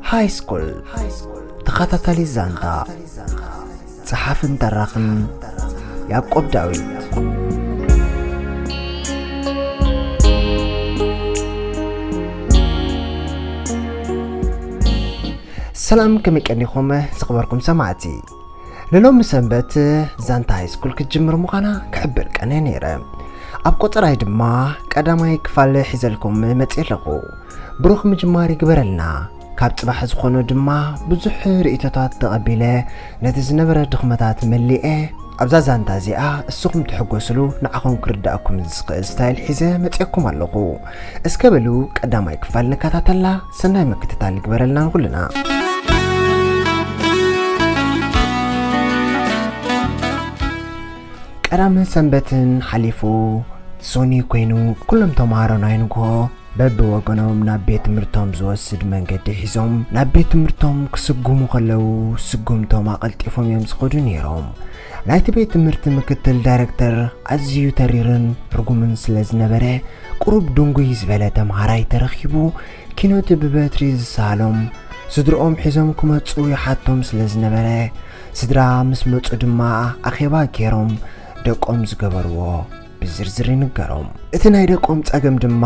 ሃይ ስኩል ተኸታታሊ ዛንታ፣ ጸሓፍን ተራኽን ያዕቆብ ዳዊት። ሰላም፣ ከመይ ቀኒኹም ዝኽበርኩም ሰማዕቲ? ንሎሚ ሰንበት ዛንታ ሃይ ስኩል ክትጅምር ምዃና ክሕብር ቀንየ ነይረ። ኣብ ቆጸራይ ድማ ቀዳማይ ክፋል ሒዘልኩም መጽየ ኣለኹ። ብሩኽ ምጅማር ይግበረልና። ካብ ጽባሕ ዝኾኖ ድማ ብዙሕ ርእይቶታት ተቐቢለ፣ ነቲ ዝነበረ ድኽመታት መሊኤ፣ ኣብዛ ዛንታ እዚኣ እስኹም ትሕጎስሉ፣ ንዓኹም ክርዳእኩም ዝኽእል ስታይል ሒዘ መጺኤኩም ኣለኹ። እስከ በሉ ቀዳማይ ክፋል ንከታተላ፣ ሰናይ ምክትታል ይግበረልና ንኹልና። ቀዳምን ሰንበትን ሓሊፉ፣ ሶኒ ኮይኑ፣ ኩሎም ተምሃሮ ናይ ንግሆ በብወገኖም ናብ ቤት ትምህርቶም ዝወስድ መንገዲ ሒዞም ናብ ቤት ትምህርቶም ክስጉሙ ከለዉ፣ ስጉምቶም ኣቐልጢፎም እዮም ዝኸዱ ነይሮም። ናይቲ ቤት ትምህርቲ ምክትል ዳይረክተር ኣዝዩ ተሪርን ርጉምን ስለ ዝነበረ፣ ቁሩብ ድንጉይ ዝበለ ተምሃራይ ተረኺቡ፣ ኪኖቲ ብበትሪ ዝሰሃሎም፣ ስድርኦም ሒዞም ክመጹ ይሓቶም ስለ ዝነበረ፣ ስድራ ምስ መጹ ድማ ኣኼባ ገይሮም ደቆም ዝገበርዎ ብዝርዝር ይንገሮም። እቲ ናይ ደቆም ጸገም ድማ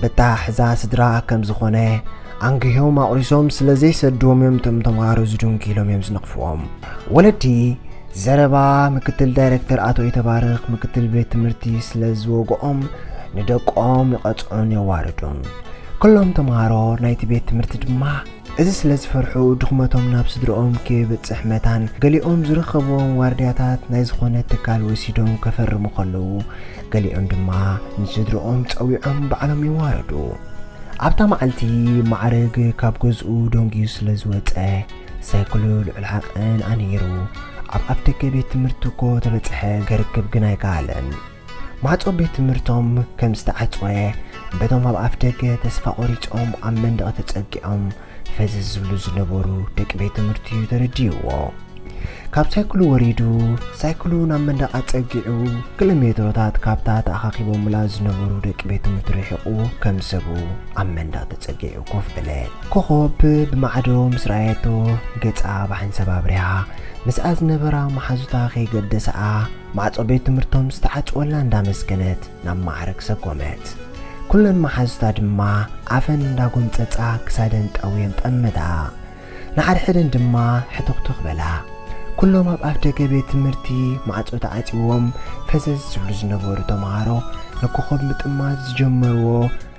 በታ ሕዛ ስድራ ከም ዝኾነ ኣንጊሆም ኣቑሪሶም ስለ ዘይሰድዎም እዮም እቶም ተምሃሮ ዝድንጉ ኢሎም እዮም ዝነቕፍዎም። ወለዲ ዘረባ ምክትል ዳይረክተር ኣቶ ይተባረኽ ምክትል ቤት ትምህርቲ ስለ ዝወግኦም ንደቆም ይቐጽዑን የዋርዱን። ኩሎም ተምሃሮ ናይቲ ቤት ትምህርቲ ድማ እዚ ስለ ዝፈርሑ ድኽመቶም ናብ ስድርኦም ከይበጽሕ መታን ገሊኦም ዝረኸብዎም ዋርድያታት ናይ ዝኾነ ትካል ወሲዶም ከፈርሙ ከለዉ፣ ገሊኦም ድማ ንስድርኦም ጸዊዖም ባዕሎም ይዋረዱ። ኣብታ መዓልቲ ማዕርግ ካብ ገዝኡ ደንጉዩ ስለ ዝወጸ፣ ሳይክሉ ልዑል ዓቐን ኣንሂሩ ኣብ ኣፍደገ ቤት ትምህርቲ እኮ ተበጽሐ፣ ከርክብ ግን ኣይከኣለን። ማዕጾ ቤት ትምህርቶም ከም ዝተዓጽወ፣ በቶም ኣብ ኣፍደገ ተስፋ ቆሪጾም ኣብ መንደቕ ተጸጊዖም ፈዘዝ ዝብሉ ዝነበሩ ደቂ ቤት ትምህርቲ እዩ ተረዲእዎ። ካብ ሳይክሉ ወሪዱ፣ ሳይክሉ ናብ መንደቕ ኣጸጊዑ፣ ክልተ ሜትሮታት ካብታ ተኣኻኺቦምላ ዝነበሩ ደቂ ቤት ትምህርቲ ርሒቑ ከም ሰቡ ኣብ መንደቕ ተጸጊዑ ኮፍ በለ። ኮኾብ ብማዕዶ ምስ ረኣየቶ፣ ገጻ ብሓንሳብ ኣብሪሃ፣ ምስኣ ዝነበራ መሓዙታ ከይገደስኣ፣ ማዕጾ ቤት ትምህርቶም ዝተዓጽወላ እንዳመስገነት ናብ ማዕርግ ሰጎመት። ኩለን መሓዙታ ድማ ኣፈን እንዳጎምጸጻ ክሳደን ጠውየን ጠመታ። ንሓድሕደን ድማ ሕትኽትኽ በላ። ኩሎም ኣብ ኣፍደገ ቤት ትምህርቲ ማዕጾ ተዓጽይዎም ፈዘዝ ዝብሉ ዝነበሩ ተምሃሮ ንኮኾብ ምጥማት ዝጀመርዎ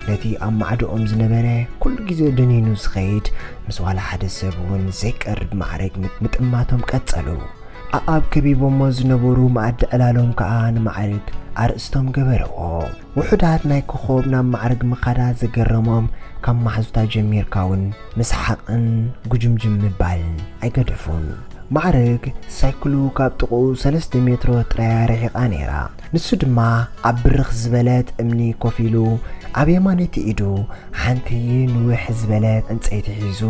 ነቲ ኣብ ማዕዶኦም ዝነበረ ኩሉ ግዜ ደኒኑ ዝኸይድ ምስ ዋላ ሓደ ሰብ እውን ዘይቀርብ ማዕርግ ምጥ-፣ ምጥማቶም ቀጸሉ። ኣኣብ ከቢቦሞ ዝነበሩ መኣዲ ዕላሎም ከኣ ንማዕርግ ኣርእስቶም ገበርዎ። ውሑዳት ናይ ኮኾብ ናብ ማዕርግ ምኻዳ ዘገረሞም ካብ ማሕዙታ ጀሚርካ እውን ምስሓቕን ጉጅምጅም ምባልን ኣይገደፉን። ማዕርግ ሳይክሉ ካብ ጥቕኡ ሰለስተ ሜትሮ ጥራይ ርሒቓ ነይራ። ንሱ ድማ ኣብ ብርኽ ዝበለት እምኒ ኮፍ ኢሉ ኣብ የማነይቲ ኢዱ ሓንቲ ንውሕ ዝበለት ዕንጸይቲ ሒዙ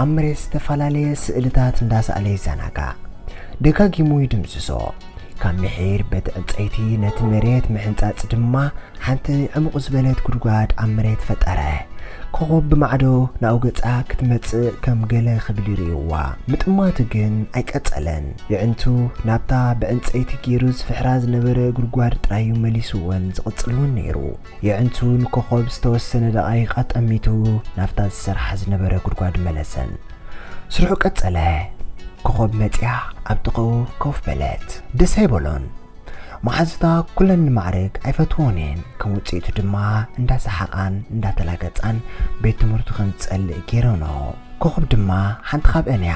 ኣብ መሬት ዝተፈላለየ ስእልታት እንዳሰኣለ ይዘናጋዕ። ደጋጊሙ ይድምስሶ። ካብ ምሒር በቲ ዕንጸይቲ ነቲ መሬት ምሕንጻጽ ድማ ሓንቲ ዕሙቕ ዝበለት ጉድጓድ ኣብ መሬት ፈጠረ። ኮኾብ ብማዕዶ ናብኡ ገጻ ክትመጽእ ከም ገለ ክብል ይርእይዋ። ምጥማቱ ግን ኣይቀጸለን። የዕንቱ ናብታ ብዕንጸይቲ ገይሩ ዝፍሕራ ዝነበረ ጉድጓድ ጥራዩ መሊስወን ዝቕጽል እውን ነይሩ። የዕንቱ ንኮኾብ ዝተወሰነ ደቓይቕ ኣጠሚቱ ናብታ ዝሰርሓ ዝነበረ ጉድጓድ መለሰን። ስርሑ ቀጸለ። ኮኾብ መጺኣ ኣብ ጥቕኡ ኮፍ በለት። ደስ ኣይበሎን። መሓዙታ ኩለን ንማዕርግ ኣይፈትዎን እየን። ከም ውጽኢቱ ድማ እንዳሰሓቓን እንዳተላገጻን ቤት ትምህርቱ ከም ዝጸልእ ገይረንኦ። ኮኾብ ድማ ሓንቲ ካብአን እያ።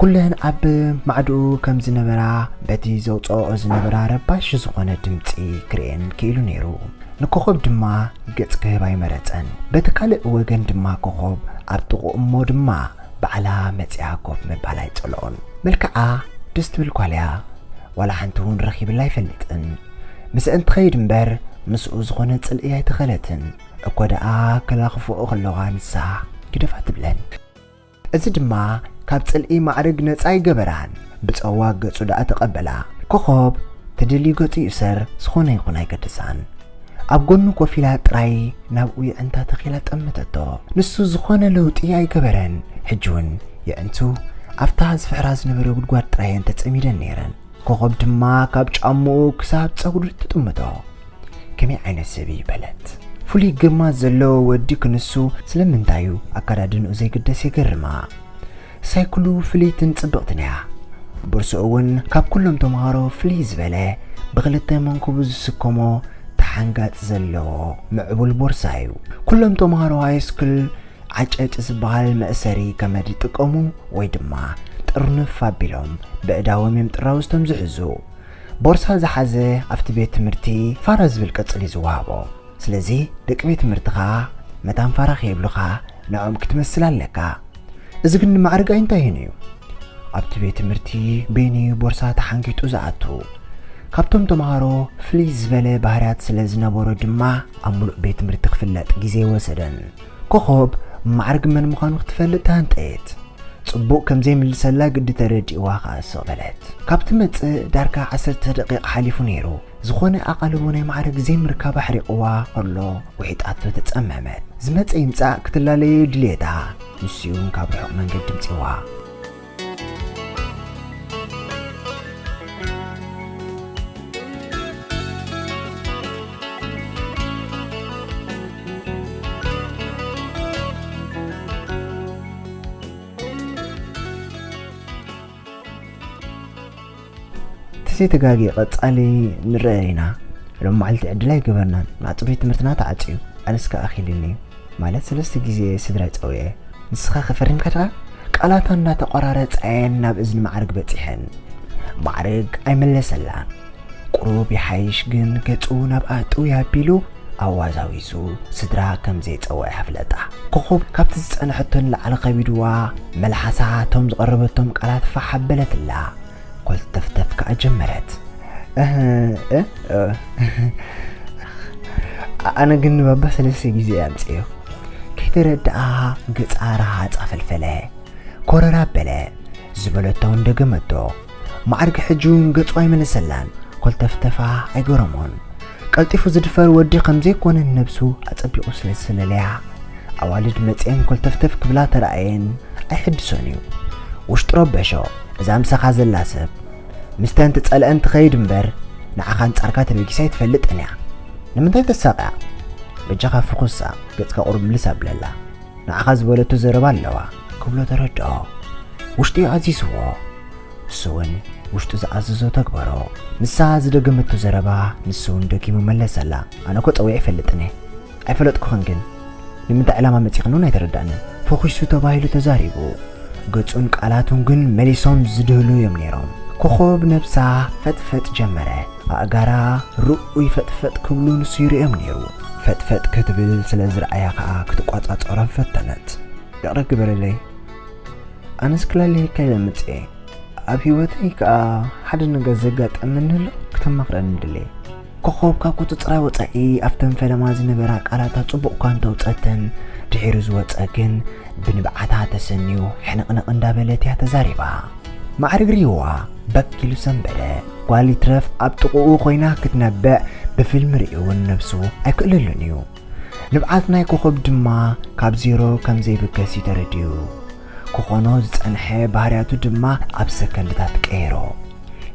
ኩለን ኣብ ማዕድኡ ከም ዝነበራ በቲ ዘውጽኦኦ ዝነበራ ረባሺ ዝኾነ ድምጺ ክርእየን ክኢሉ ነይሩ። ንኮኾብ ድማ ገጽ ክህብ ኣይመረጸን። በቲ ካልእ ወገን ድማ ኮኾብ ኣብ ጥቕኡ እሞ ድማ ባዕላ መጺኣ ኮፍ ምባል ኣይጸልኦን። መልክዓ ደስ ትብል ጓል እያ። ዋላ ሓንቲ እውን ረኺብላ ኣይፈልጥን። ምስአን ትኸይድ እምበር ምስኡ ዝኾነ ጽልኢ ኣይተኸለትን። እኮ ደኣ ክላኽፍኦ ከለዋ ንሳ ግደፋ ትብለን። እዚ ድማ ካብ ጽልኢ ማዕርግ ነጻ ኣይገበራን። ብጸዋግ ገጹ ደኣ ተቐበላ። ኮኾብ ትደልዩ ገጹ ይእሰር፣ ዝኾነ ይኹን ኣይገድሳን። ኣብ ጎኑ ኮፍ ኢላ ጥራይ ናብኡ የዕንታ ተኺላ ጠመተቶ። ንሱ ዝኾነ ለውጢ ኣይገበረን። ሕጂ እውን የዕንቱ ኣብታ ዝፍሕራ ዝነበረ ጉድጓድ ጥራይ እየን ተጸሚደን ነይረን። ኮኾብ ድማ ካብ ጫምኡ ክሳብ ጸጉሩ ትጥምቶ። ከመይ ዓይነት ሰብ እዩ በለት። ፍሉይ ግርማ ዘለዎ ወዲ ክንሱ ስለምንታይ እዩ ኣከዳድንኡ ዘይግደስ የገርማ። ሳይክሉ ፍልይትን ጽብቕትን እያ። ቦርሳኡ እውን ካብ ኩሎም ተምሃሮ ፍልይ ዝበለ ብኽልተ መንኩቡ ዝስከሞ ተሓንጋጽ ዘለዎ ምዕቡል ቦርሳ እዩ። ኩሎም ተምሃሮ ሃይስኩል ዓጨጭ ዝበሃል መእሰሪ ገመድ ይጥቀሙ ወይ ድማ ጥርንፍ ኣቢሎም ብእዳዎም እዮም ጥራውዝቶም ዝሕዙ። ቦርሳ ዝሓዘ ኣብቲ ቤት ትምህርቲ ፋራ ዝብል ቅጽል እዩ ዝወሃቦ። ስለዚ ደቂ ቤት ትምህርትኻ መታን ፋራ ከይብሉኻ ንዕኦም ክትመስል ኣለካ። እዚ ግን ንማዕርግ ኣይንታይን እዩ። ኣብቲ ቤት ትምህርቲ ቤኒ ቦርሳ ተሓንጊጡ ዝኣቱ። ካብቶም ተምሃሮ ፍልይ ዝበለ ባህርያት ስለ ዝነበሮ ድማ ኣብ ምሉእ ቤት ትምህርቲ ክፍለጥ ግዜ ወሰደን። ኮኾብ ማዕርግ መን ምዃኑ ክትፈልጥ ተሃንጠየት። ጽቡቕ ከም ዘይምልሰላ ግዲ ተረዲእዋ ከኣ ስቕ በለት። ካብ ትመጽእ ዳርጋ ዓሰርተ ደቂቕ ሓሊፉ ነይሩ። ዝኾነ ኣቓልቦ ናይ ማዕርግ ዘይምርካባ ኣሕሪቕዋ ከሎ ውሒጣቶ ተጸመመት። ዝመጸ ይምጻእ ክትላለዮ ድልየታ፣ ንሱ እውን ካብ ርሑቕ መንገዲ ምጺዋ። ተዘይተጋግየ ቀጻሊ ንረኣይ ኢና። ሎም መዓልቲ ዕድል ኣይገበርናን። ማዕጾ ቤት ትምህርትና ተዓጽዩ። ኣነስ ከኣ ኣኺሉኒ እዩ። ማለት ሰለስተ ግዜ ስድራይ ጸዊዐ። ንስኻ ከ ፈሪምካ ደኣ? ቃላታ እንዳተቆራረጻ እየን ናብ እዝኒ ማዕርግ በጺሐን። ማዕርግ ኣይመለሰላን። ቁሩብ ይሓይሽ ግን ገጹ ናብ ኣእጥው ኣቢሉ ኣዋዛዊዙ ስድራ ከም ዘይጸውዐ ኣፍለጣ። ኮኾብ ካብቲ ዝጸንሐቶ ንላዕሊ ከቢድዋ መልሓሳ እቶም ዝቐረበቶም ቃላት ፋሕ ኣበለትላ። ኮልተፍተፍ ከኣ ጀመረት። እህ፣ እ፣ እ። ኣነ ግን ንባባ ሰለስተ ግዜ እየ ኣምጽዮ። ከይተረድኣ ገጻ ረሃጻ ፈልፈለ። ኮረር ኣበለ። ዝበለቶ እውን ደገመቶ። ማዕርግ ሕጂ እውን ገጹ ኣይመለሰላን። ኮልተፍተፋ ኣይገረሞን። ቀልጢፉ ዝድፈር ወዲ ከም ዘይኮነ ንነብሱ ኣጸቢቑ ስለ ዝሰለለያ፣ ኣዋልድ መጺአን ኮልተፍተፍ ክብላ ተራእየን ኣይሕድሶን እዩ። ውሽጡ ረበሾ። እዛ ምሳኻ ዘላ ሰብ ምስተን ትጸልአን ትኸይድ እምበር ንዓኻ ኣንጻርካ ተበጊሳ ኣይትፈልጥን እያ። ንምንታይ ተሳቕያ? በጃኻ ፍኹሳ፣ ገጽካ ቁሩብ ምልስ ኣብለላ። ንዓኻ ዝበለቶ ዘረባ ኣለዋ ክብሎ ተረድኦ። ውሽጡ እዩ ኣዚዝዎ። እሱ እውን ውሽጡ ዝኣዘዞ ተግበሮ። ንሳ ዝደገመቶ ዘረባ ንሱ እውን ደጊሙ መለሰላ። ኣነ እኮ ጸዊዐ ይፈልጥን እየ። ኣይፈለጥኩኽን ግን ንምንታይ ዕላማ መጺኽን እውን ኣይተረዳእንን። ፈኺሱ ተባሂሉ ተዛሪቡ። ገጹን ቃላቱን ግን መሊሶም ዝድህሉ እዮም ነይሮም። ኮኾብ ነብሳ ፈጥፈጥ ጀመረ። ኣእጋራ ርኡይ ፈጥፈጥ ክብሉ ንሱ ይርእዮም ነይሩ። ፈጥፈጥ ክትብል ስለ ዝረኣያ ከኣ ክትቋጻጸሮም ፈተነት። ይቕረ ግበረለይ። ኣነስ ክላለየካ ኢለ መጽኤ። ኣብ ህይወተይ ከኣ ሓደ ነገር ዘጋጠመኒ ኣሎ፣ ክተማኽረኒ ድሌ። ኮኾብ ካብ ቁጽጽራ ወጻኢ ኣብተን ፈለማ ዝነበራ ቃላታ ጽቡቕ እኳ እንተውጸተን፣ ድሒሩ ዝወጸ ግን ብንብዓታ ተሰንዩ ሕንቕንቕ እንዳበለት እያ ተዛሪባ። ማዕርግ ሪእዋ በክ ኢሉ ሰንበደ። ጓል ይትረፍ ኣብ ጥቕኡ ኮይና ክትነብዕ ብፊልም ርእዩ እውን ነብሱ ኣይክእለሉን እዩ። ንብዓት ናይ ኮኾብ ድማ ካብ ዜሮ ከም ዘይብገስ እዩ ተረዲኡ። ክኾኖ ዝጸንሐ ባህርያቱ ድማ ኣብ ሰከንድታት ቀየሮ።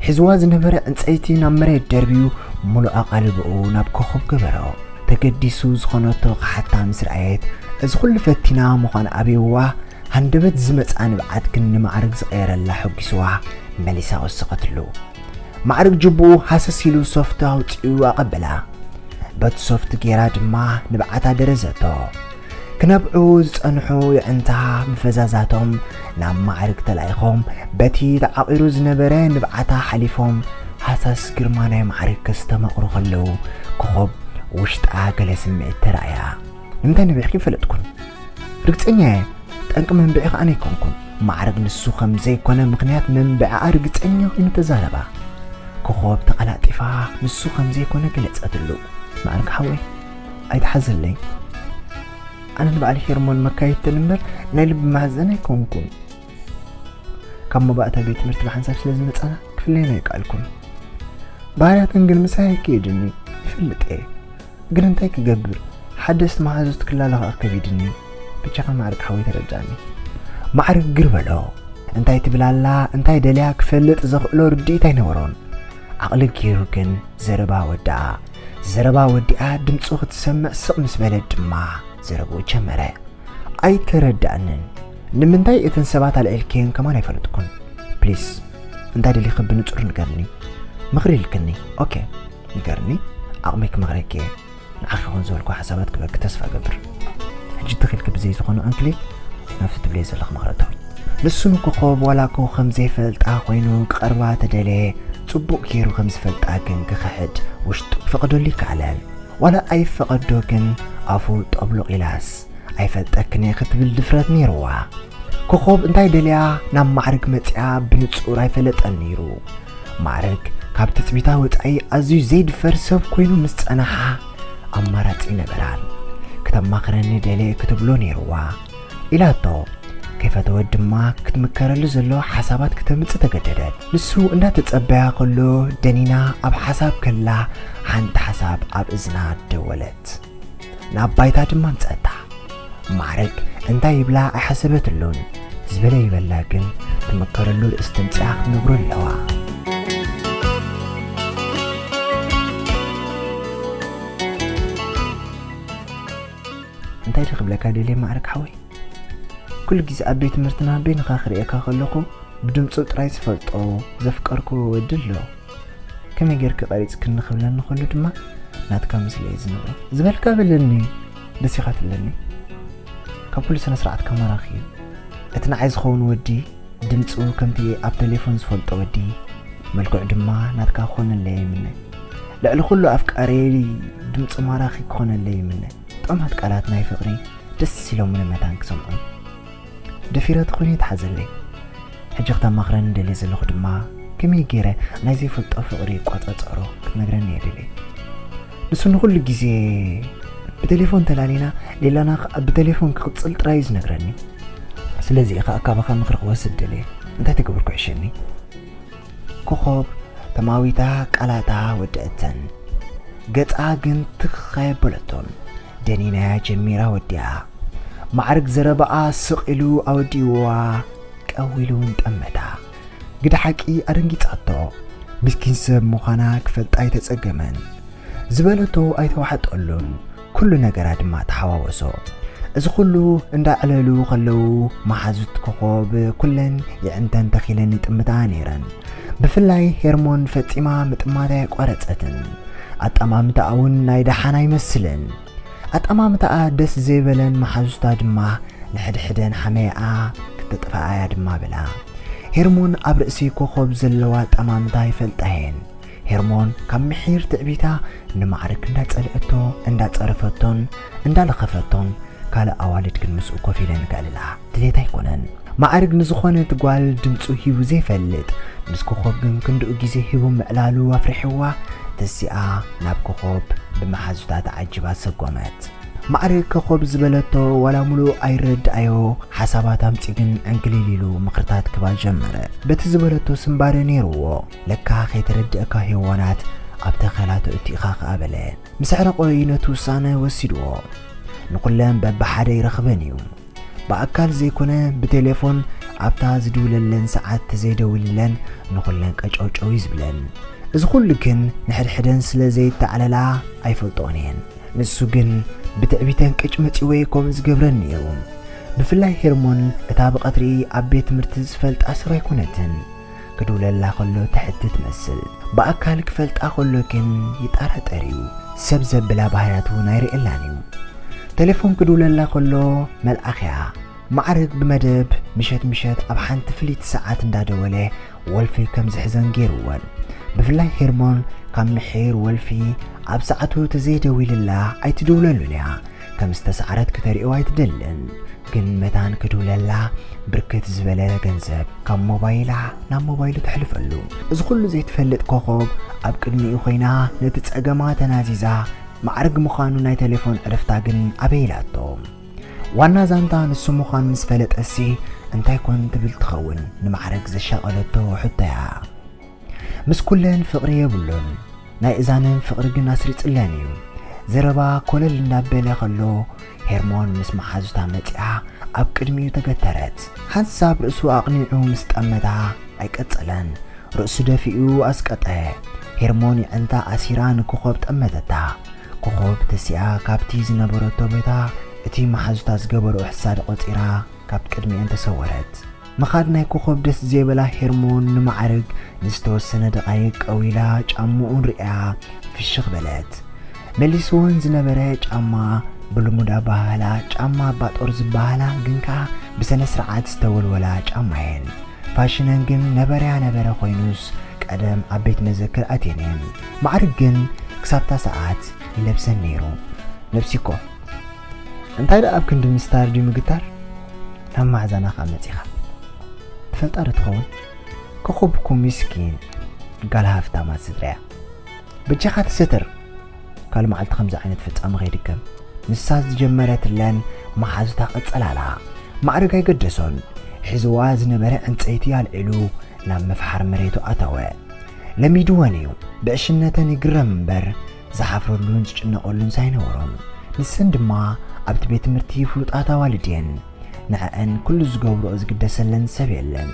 ሒዝዋ ዝነበረ ዕንጸይቲ ናብ መሬት ደርብዩ ምሉእ ኣቓልቦኡ ናብ ኮኾብ ገበሮ። ተገዲሱ ዝኾነቶ ክሓታ ምስ ረኣየት፣ እዚ ኩሉ ፈቲና ምዃን ኣብይዋ፣ ሃንደበት ዝመጽኣ ንብዓት ግን ንማዕርግ ዝቐየረላ ሐጒስዋ መሊሳ ወሰኸትሉ። ማዕርግ ጅቡኡ ሃሰስ ኢሉ ሶፍት ኣውጺኡ ኣቐበላ። በቲ ሶፍት ጌራ ድማ ንብዓታ ደረዘቶ። ክነብዑ ዝጸንሑ የዕንታ ብፈዛዛቶም ናብ ማዕርግ ተላኢኾም በቲ ተዓቒሩ ዝነበረ ንብዓታ ሓሊፎም ሃሳስ ግርማ ናይ ማዕርግ ከስተማቕሩ ከለዉ ኮኾብ ውሽጣ ገለ ስምዒት ተራእያ። ንምንታይ ነቢዕኪ ፈለጥኩን። ርግጸኛ እየ። ጠንቂ መንብዒ ከኣ ኣይኮንኩን። ማዕርግ ንሱ ከም ዘይኮነ ምኽንያት መንብዒኣ ርግጸኛ ኮይኑ ተዛረባ። ኮኾብ ተቐላጢፋ ንሱ ከም ዘይኮነ ገለጸትሉ። ማዕርግ ሓወይ፣ ኣይትሓዘለይ። ኣነ ንባዕሊ ሄርሞን መካየድተን እምበር ናይ ልቢ ማህዘን ኣይኮንኩን። ካብ መባእታ ቤት ትምህርቲ ብሓንሳብ ስለ ዝመጻና ክፍለየን ኣይከኣልኩን። ባህርያተን ግን ምሳይ ኣይከየድን እዩ። ይፈልጥ እየ። ግን እንታይ ክገብር? ሓደስቲ መሓዙት ክላለ ከኣ ከቢድኒ። ብቻኻ ማዕርግ ሓወይ ተረዳኒ። ማዕርግ ግር በሎ። እንታይ ትብል ኣላ፣ እንታይ ደልያ ክፈልጥ ዘኽእሎ ርድኢት ኣይነበሮን። ዓቕሊ ገይሩ ግን ዘረባ ወድኣ። ዘረባ ወዲኣ ድምፁ ክትሰምዕ ስቕ ምስ በለት ድማ ዘረብኡ ጀመረ። ኣይተረዳእንን። ንምንታይ እተን ሰባት ኣልዒልክየን ከማን ኣይፈለጥኩን። ፕሊስ፣ እንታይ ደሊኺ ብንጹር ንገርኒ። ምኽሪ ኢልክኒ። ኦኬ፣ ንገርኒ። ዓቕመይ ክመኽረኪ እየ። ንዓኺ ኹን ዝበልኩ ሓሳባት ክበኪ ተስፋ እገብር። ሕጂ ትኺልኪ ብዘይ ዝኾነ ኣንክሊል ናብቲ ትብልዮ ዘለኺ ምኽሪ እተዊ። ንሱ ንኮኾብ ዋላ እኮ ከም ዘይፈልጣ ኮይኑ ክቐርባ ተደለየ፣ ጽቡቕ ገይሩ ከም ዝፈልጣ ግን ክኽሕድ ውሽጡ ክፈቕደሉ ይከኣለን። ዋላ ኣይፈቐዶ ግን ኣፉ ጠብሉቕ ኢላስ ኣይፈልጠክን እየ ክትብል ድፍረት ነይርዋ። ኮኾብ እንታይ ደልያ ናብ ማዕርግ መጽያ ብንጹር ኣይፈለጠን ነይሩ። ማዕርግ ካብ ትጽቢታ ወጻኢ ኣዝዩ ዘይድፈር ሰብ ኮይኑ ምስ ጸናሓ ኣማራጺ ነበራን። ክተማኽረኒ ደልየ ክትብሎ ነይርዋ ኢላቶ። ከይፈተወት ድማ ክትምከረሉ ዘለዎ ሓሳባት ክተምጽእ ተገደደት። ንሱ እንዳተጸበያ ከሎ ደኒና ኣብ ሓሳብ ከላ ሓንቲ ሓሳብ ኣብ እዝና ደወለት። ናብ ባይታ ድማ ኣምጸኣታ። ማዕረግ እንታይ ይብላ ኣይሓሰበትሉን። ዝበለ ይበላ ግን ትምከረሉ ርእሲ ተምጽኣ ክትነግሮ ኣለዋ። እንታይ ዶ ክብለካ ደልየ ማዕረግ ሓወይ? ኩሉ ግዜ ኣብ ቤት ትምህርትና በይንኻ ክርእየካ ከለኹ ብድምፁ ጥራይ ዝፈልጦ ዘፍቀርክዎ ወዲ ኣሎ። ከመይ ጌርኪ ቀሪፅክኒ ክብለኒ ከሎ ድማ ናትካ ምስሊ እየ ዝነብሮ ዝበልካ በለኒ። ደስ ኢኻ ትብለኒ። ካብ ኩሉ ስነ ስርዓትካ ማራኺ እዩ። እቲ ንዓይ ዝኸውን ወዲ ድምፁ ከምቲ ኣብ ቴሌፎን ዝፈልጦ ወዲ መልክዑ ድማ ናትካ ክኾነለይ ይምነ። ልዕሊ ኩሉ ኣፍቃሪየይ ድምፁ ማራኺ ክኾነለይ ይምነ። ጥዑማት ቃላት ናይ ፍቕሪ ደስ ኢሎምኒ መታን ክሰምዖም። ደፊረ ተኾይነ ይትሓዘለይ። ሕጂ ክተማኽረኒ ደልየ ዘለኹ ድማ ከመይ ገይረ ናይ ዘይፈልጦ ፍቕሪ ይቆጻጸሮ ክትነግረኒ እየ ደልየ። ንሱ ንኹሉ ግዜ ብቴሌፎን ተላሊና ሌላና ከኣ ብቴሌፎን ክቕጽል ጥራይ እዩ ዝነግረኒ። ስለዚ እየ ከኣ ካባኻ ምኽሪ ክወስድ ደልየ። እንታይ ተገብርኩ ዕሸኒ? ኮኾብ ተማዊታ ቃላታ ወደአተን። ገጻ ግን ትኽ ኣየበለቶን። ደኒናያ ጀሚራ ወዲኣ። ማዕርግ ዘረባኣ ስቕ ኢሉ ኣወዲእዋ፣ ቀው ኢሉ እውን ጠመታ። ግደ ሓቂ ኣደንጊጻቶ። ምስኪን ሰብ ምዃና ክፈልጣ ኣይተጸገመን። ዝበለቶ ኣይተዋሕጠሉን። ኩሉ ነገራ ድማ ተሓዋወሶ። እዚ ኩሉ እንዳዕለሉ ከለዉ መሓዙት ኮኾብ ኩለን የዕንተን ተኺለን ይጥምታ ነይረን። ብፍላይ ሄርሞን ፈጺማ ምጥማት ኣየቋረጸትን። ኣጠማምታኣ እውን ናይ ደሓን ኣይመስልን። ኣጠማምታኣ ደስ ዘይበለን መሓዙታ ድማ ንሕድሕደን ሓመያኣ ክተጥፍኣያ ድማ በላ። ሄርሞን ኣብ ርእሲ ኮኾብ ዘለዋ ኣጠማምታ ይፈልጣ እየን። ሄርሞን ካብ ምሒር ትዕቢታ ንማዕርግ እንዳጸልአቶ፣ እንዳጸረፈቶን እንዳለኸፈቶን ካልእ ኣዋልድ ግን ምስኡ ኮፍ ኢለን ከዕልላ ድሌት ኣይኮነን። ማዕርግ ንዝኾነት ጓል ድምጹ ሂቡ ዘይፈልጥ ምስ ኮኾብ ግን ክንድኡ ግዜ ሂቡ ምዕላሉ ኣፍሪሕዋ። ተሲኣ ናብ ኮኾብ ብመሓዙታ ተዓጂባ ሰጎመት። ማዕርግ ኮኾብ ዝበለቶ ዋላ ሙሉእ ኣይረድኣዮ ሓሳባት ኣምጺ ግን ዕንክሊል ኢሉ ምኽርታት ክባ ጀመረ። በቲ ዝበለቶ ስምባደ ነይርዎ። ለካ ከይተረድእካ ሄዋናት ኣብ ተኸላቶ እቲእኻ ከኣ በለ። ምስ ኣዕረቖ እዩ ነቲ ውሳነ ወሲድዎ። ንኹለን በብሓደ ይረኽበን እዩ። ብኣካል ዘይኮነ ብቴሌፎን ኣብታ ዝድውለለን ሰዓት ተዘይደዊልለን ንኹለን ቀጨውጨው እዩ ዝብለን። እዚ ኩሉ ግን ንሕድሕደን ስለ ዘይተዓለላ ኣይፈልጥኦን እየን። ንሱ ግን ብትዕቢተን ቅጭ መጺዎ እዩ ከምኡ ዝገብረን ነይሩ። ብፍላይ ሄርሞን እታ ብቐትሪ ኣብ ቤት ትምህርቲ ዝፈልጣ ሰብ ኣይኮነትን። ክድውለላ ከሎ ትሕቲ ትመስል። ብኣካል ክፈልጣ ከሎ ግን ይጠራጠር እዩ። ሰብ ዘብላ ባህርያት እውን ኣይርእየላን እዩ። ቴሌፎን ክድውለላ ከሎ መልኣኽ እያ። ማዕርግ ብመደብ ምሸት ምሸት ኣብ ሓንቲ ፍልይቲ ሰዓት እንዳደወለ ወልፊ ከም ዝሕዘን ገይርወን። ብፍላይ ሄርሞን ካብ ምሒር ወልፊ ኣብ ሰዓቱ ተዘይደዊልላ ኣይትድውለሉን እያ። ከም ዝተሳዕረት ክተርእዮ ኣይትደልን። ግን መታን ክድውለላ ብርክት ዝበለ ገንዘብ ካብ ሞባይላ ናብ ሞባይሉ ተሕልፈሉ። እዚ ኩሉ ዘይትፈልጥ ኮኾብ ኣብ ቅድሚኡ ኮይና ነቲ ጸገማ ተናዚዛ ማዕርግ ምዃኑ ናይ ቴሌፎን ዕርፍታ ግን ኣበይ ኢላቶ። ዋና ዛንታ ንሱ ምዃኑ ምስ ፈለጠሲ እንታይ ኮን ትብል ትኸውን ንማዕርግ ዘሻቐለቶ ሕቶያ። ምስ ኩለን ፍቕሪ የብሉን። ናይ እዛነን ፍቕሪ ግን ኣስሪጽለን እዩ። ዘረባ ኮለል እንዳበለ ከሎ፣ ሄርሞን ምስ መሓዙታ መጺኣ ኣብ ቅድሚኡ ተገተረት። ሓንሳብ ርእሱ ኣቕኒዑ ምስ ጠመታ ኣይቀጸለን። ርእሱ ደፊኡ ኣስቀጠ። ሄርሞን የዕንታ ኣሲራ ንኮኾብ ጠመተታ። ኮኾብ ተሲኣ ካብቲ ዝነበረቶ ቦታ እቲ መሓዙታ ዝገበሮ ሕሳድ ቆጺራ ካብ ቅድሚኤን ተሰወረት። ምኻድ ናይ ኮኾብ ደስ ዘይበላ ሄርሞን ንማዕርግ ንዝተወሰነ ደቓይቕ ቀዊላ ጫምኡን ርእያ ፍሽኽ በለት። መሊስወን ዝነበረ ጫማ ብልሙድ ኣበሃህላ ጫማ ኣባጦር ዝበሃላ ግን ከኣ ብሰነ ስርዓት ዝተወልወላ ጫማ እየን። ፋሽነን ግን ነበረያ ነበረ ኮይኑስ ቀደም ኣብ ቤት መዘክር ኣትየን እየን። ማዕርግ ግን ክሳብታ ሰዓት ይለብሰን ነይሩ። ነብሲኮ እንታይ ደኣ ኣብ ክንዲ ምስታር ድዩ ምግታር? ናብ ማዕዛና ከኣ መጺኻ። ትፈልጣ ዶ ትኸውን? ኮኾብ እኮ ምስኪን ጋል ሃፍታማት ስድራ እያ። በጃኻ ተሰተር። ካልእ መዓልቲ ከምዚ ዓይነት ፍጻመ ከይድገም። ንሳ ዝጀመረትለን መሓዙታ ቀጸላላ። ማዕርግ ኣይገደሶን። ሒዝዋ ዝነበረ ዕንጸይቲ ኣልዒሉ ናብ ምፍሓር መሬቱ ኣተወ። ለሚድወን እዩ። ብዕሽነተን ይግረም እምበር ዝሓፍረሉን ዝጭነቐሉን ሳይነበሮም። ንሰን ድማ ኣብቲ ቤት ትምህርቲ ፍሉጣት ኣዋልድ እየን። ንዐአን ኩሉ ዝገብርኦ ዝግደሰለን ሰብ የለን።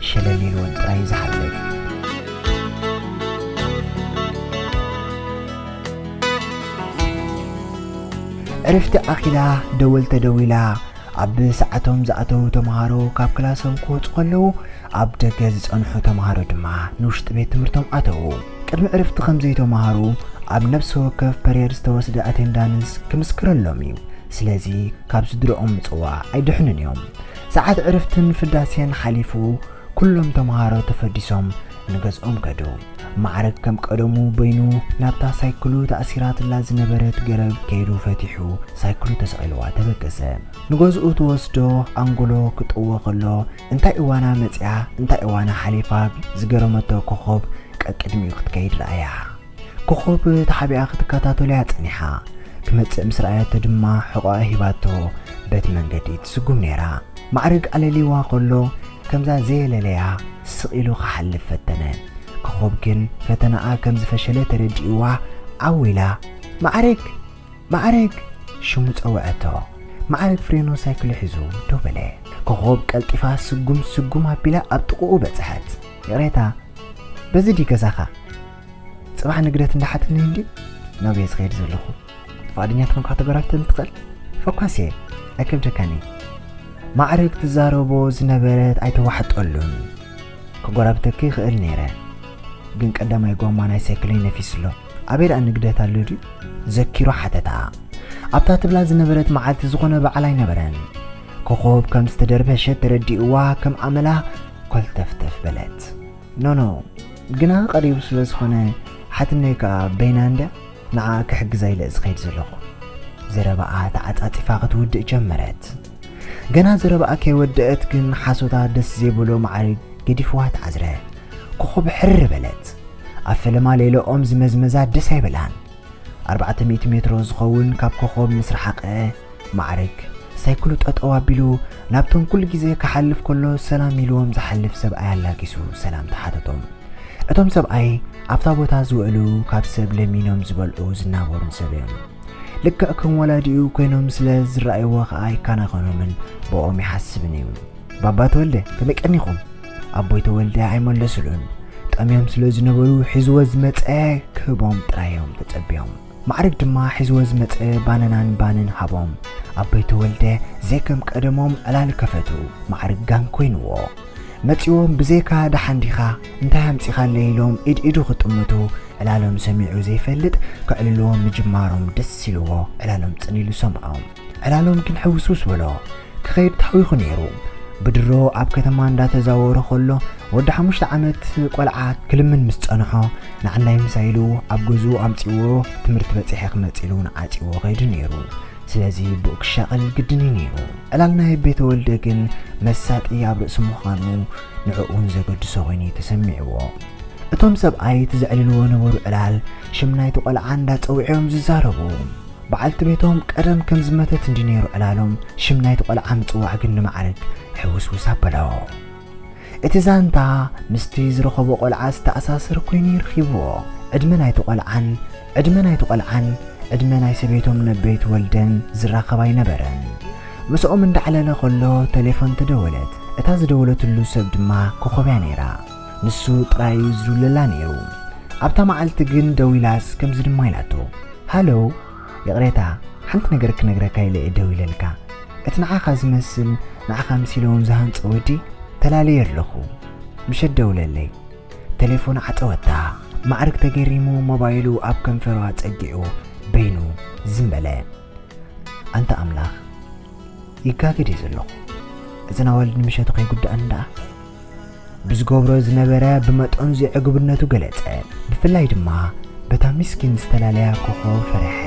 ሸለል ኢልወን ጥራይ እዩ ዝሓልፍ። ዕርፍቲ ኣኺላ ደወል ተደዊላ። ኣብ ሰዓቶም ዝኣተዉ ተምሃሮ ካብ ክላሶም ክወጹ ከለዉ፣ ኣብ ደገ ዝጸንሑ ተምሃሮ ድማ ንውሽጢ ቤት ትምህርቶም ኣተዉ። ቅድሚ ዕርፍቲ ከም ዘይተምሃሩ ኣብ ነፍሲ ወከፍ ፐርየድ ዝተወስደ ኣቴንዳንስ ክምስክረሎም እዩ። ስለዚ ካብ ስድርኦም ምጽዋዕ ኣይድሕኑን እዮም። ሰዓት ዕርፍትን ፍዳሴን ሓሊፉ፣ ኩሎም ተምሃሮ ተፈዲሶም ንገዝኦም ከዱ። ማዕረግ ከም ቀደሙ በይኑ ናብታ ሳይክሉ ተኣሲራትላ ዝነበረት ገረብ ከይዱ ፈቲሑ ሳይክሉ ተሰቒልዋ ተበገሰ። ንገዝኡ ትወስዶ ኣንጎሎ ክጥዎ ከሎ፣ እንታይ እዋና መጺኣ እንታይ እዋና ሓሊፋ ዝገረመቶ ኮኾብ ቀቅድሚኡ ክትከይድ ረኣያ። ኮኾብ ተሓቢኣ ክትከታተሎ እያ ጸኒሓ። ክመጽእ ምስ ረኣየቶ ድማ ሕቖኣ ሂባቶ በቲ መንገዲ ትስጉም ነይራ። ማዕርግ ኣለሊዋ ከሎ ከምዛ ዘየለለያ ስቕ ኢሉ ክሓልፍ ፈተነ። ኮኾብ ግን ፈተናኣ ከም ዝፈሸለ ተረዲእዋ ዓው ኢላ፣ "ማዕርግ! ማዕርግ!" ሽሙ ጸውዐቶ። ማዕርግ ፍሬኖ ሳይክሉ ሒዙ ደው በለ። ኮኾብ ቀልጢፋ ስጉም ስጉም ኣቢላ ኣብ ጥቕኡ በጽሐት። "ይቕሬታ፣ በዚ ድዩ ገዛኻ? ጽባሕ ንግደት እንዳሓትኒ እንድዩ ናብየ ዝኸይድ ዘለኹ። ፍቓደኛ ትኾንካ ተጎራብተኒ ትኽእል? ፈኳስ እየ፣ ኣይከብደካን እዩ." ማዕርግ ትዛረቦ ዝነበረት ኣይተዋሕጠሉን። "ክጎራብተኪ ይኽእል ነይረ፣ ግን ቀዳማይ ጎማ ናይ ሳይክለይ ነፊሱ ኣሎ። ኣበይ ደኣ ንግደት ኣሎ ድዩ?" ዘኪሩ ሓተታ። ኣብታ ትብላ ዝነበረት መዓልቲ ዝኾነ በዓል ኣይነበረን። ኮኾብ ከም ዝተደርበሸት ተረዲእዋ ከም ኣመላ ኮልተፍተፍ በለት። "ኖ፣ ኖ፣ ግና ቀሪቡ ስለ ዝኾነ ሓትነይ ከኣ በይና እንድያ ንዓኣ ክሕግዛ ኢለ ዝኸይድ ዘለኹ." ዘረባኣ ተዓጻጺፋ ክትውድእ ጀመረት። ገና ዘረባኣ ከይወደአት ግን ሓሶታ ደስ ዘይብሎ ማዕርግ ገዲፍዋ ተዓዝረ። ኮኾብ ሕር በለት። ኣብ ፈለማ ሌሎኦም ዝመዝመዛ ደስ ኣይበላን። ኣርባዕተ ሚእቲ ሜትሮ ዝኸውን ካብ ኮኾብ ምስ ረሓቐ፣ ማዕርግ ሳይክሉ ጠጠው ኣቢሉ ናብቶም ኩሉ ግዜ ክሓልፍ ከሎ ሰላም ኢልዎም ዝሓልፍ ሰብኣይ ኣላጊሱ ሰላም ተሓተቶም። እቶም ሰብኣይ ኣብታ ቦታ ዝውዕሉ፣ ካብ ሰብ ለሚኖም ዝበልዑ ዝናበሩን ሰብ እዮም። ልክዕ ከም ወላዲኡ ኮይኖም ስለ ዝረኣይዎ ከኣ ኣይከናኸኖምን ብኦም ይሓስብን እዩ። "ባባ ተወልደ፣ ከመይ ቀኒኹም?" ኣቦይ ተወልደ ኣይመለሱሉን። ጠምዮም ስለ ዝነበሩ ሒዝዎ ዝመጸ ክህቦም ጥራይ እዮም ተጸብዮም። ማዕርግ ድማ ሒዝዎ ዝመጸ ባነናን ባንን ሃቦም። ኣቦይ ተወልደ ዘይከም ቀደሞም ዕላል ከፈቱ። ማዕርግ ጋን ኮይንዎ። መጺዎም ብዘይካ "ደሓን ዲኻ? እንታይ ኣምጺኻለይ?" ኢሎም ኢድ ኢዱ ክጥምቱ፣ ዕላሎም ሰሚዑ ዘይፈልጥ ከዕልልዎም ምጅማሮም ደስ ኢልዎ፣ ዕላሎም ጽን ኢሉ ሰምዖም። ዕላሎም ግን ሕውስውስ በሎ። ክኸይድ ተሓዊኹ ነይሩ። ብድሮ ኣብ ከተማ እንዳተዛወረ ከሎ፣ ወዲ ሓሙሽተ ዓመት ቆልዓ ክልምን ምስ ጸንሖ፣ ንዓንዳይ ምሳይ ኢሉ ኣብ ገዝኡ ኣምጺእዎ፣ ትምህርቲ በጺሐ ክመጽእ ኢሉ እውን ዓጺዎ ከይዱ ነይሩ። ስለዚ ብኡ ክሻቐል ግድን እዩ ነይሩ። ዕላል ናይ ኣቦይ ተወልደ ግን መሳጢ ኣብ ርእሱ ምዃኑ ንዕኡ እውን ዘገድሶ ኮይኑ እዩ ተሰሚዕዎ። እቶም ሰብኣይ እቲ ዘዕልልዎ ነበሩ ዕላል ሽም ናይቲ ቆልዓ እንዳጸውዑ እዮም ዝዛረቡ። በዓልቲ ቤቶም ቀደም ከም ዝመተት እንዲ ነይሩ ዕላሎም፣ ሽም ናይቲ ቆልዓ ምጽዋዕ ግን ንማዕርግ ሕውስውስ ኣበሎ። እቲ ዛንታ ምስቲ ዝረኸቦ ቆልዓ ዝተኣሳሰር ኮይኑ ይርኺብዎ። ዕድመ ናይቲ ቆልዓን፣ ዕድመ ናይቲ ቆልዓን ዕድመ ናይ ሰበይቶም ነበይት ወልደን ዝራኸብ ኣይነበረን። ምስኦም እንዳዕለለ ከሎ ተሌፎን ተደወለት። እታ ዝደወለትሉ ሰብ ድማ ኮኾብ እያ ነይራ። ንሱ ጥራይ እዩ ዝድውለላ ነይሩ። ኣብታ መዓልቲ ግን ደዊላስ ከምዚ ድማ ኢላቶ፣ ሃሎ፣ ይቕሬታ፣ ሓንቲ ነገር ክነግረካ ኢለ እየ ደዊለልካ። እቲ ንዓኻ ዝመስል፣ ንዓኻ ምሲለ እውን ዝሃንጸ ወዲ ተላለየ ኣለኹ። ምሸት ደውለለይ። ተሌፎን ዓጸወታ። ማዕርግ ተገሪሙ ሞባይሉ ኣብ ከንፈሩ ኣጸጊዑ በይኑ ዝም በለ። ኣንታ ኣምላኽ፣ ይጋገ ድየ ዘለኹ? እዘን ኣዋልድ ንምሸቱ ከይጉድኣኒ ደኣ? ብዝገብሮ ዝነበረ ብመጠኑ ዘይዕጉብነቱ ገለጸ። ብፍላይ ድማ በታ ምስኪን ዝተላለያ ኮኾብ ፈረሐ።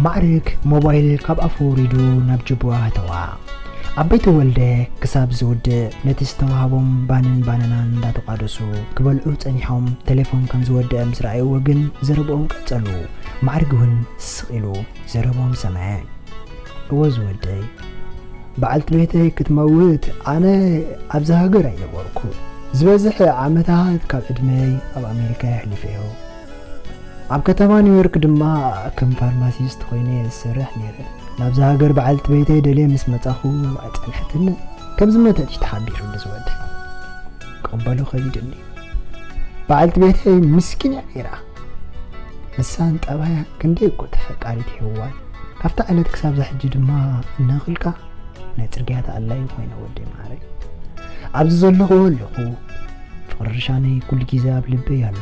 ማዕርግ ሞባይል ካብ ኣፉ ኣውሪዱ ናብ ጅቡኡ ኣተዋ። ኣቦይ ተወልደ ክሳብ ዝውድእ ነቲ ዝተዋህቦም ባንን ባናናን እንዳተቋደሱ ክበልዑ ጸኒሖም፣ ተሌፎን ከም ዝወደአ ምስ ረኣይዎ ግን ዘረብኦም ቀጸሉ። ማዕርግ እውን ስቕ ኢሉ ዘረብኦም ሰምዐ። እወ ዝወደይ፣ በዓልቲ ቤተይ ክትመውት ኣነ ኣብዚ ሃገር ኣይነበርኩ። ዝበዝሕ ዓመታት ካብ ዕድመይ ኣብ ኣሜሪካ የሕሊፈዮ። ኣብ ከተማ ኒውዮርክ ድማ ከም ፋርማሲስት ኮይነ ዝሰርሕ ነይረ። ናብዚ ሃገር በዓልቲ ቤተይ ደልየ ምስ መጻኹ ኣይጸንሐትንን። ከም ዝመተት እዩ ተሓቢሩኒ ዝወደይ። ክቕበሎ ከቢድኒ። በዓልቲ ቤተይ ምስኪን እያ ነይራ። ንሳን ጠባያን ክንደይ እኮ ተፈቃሪት ሄዋን። ካብታ ዕለት ክሳብዛ ሕጂ ድማ እናኽልካ ናይ ጽርግያ ተኣላዩ ኮይነ ወደይ መዓረይ። ኣብዚ ዘለኹ ኣለኹ። ፍቕሪ ርሻነይ ኩሉ ግዜ ኣብ ልበይ ኣሎ።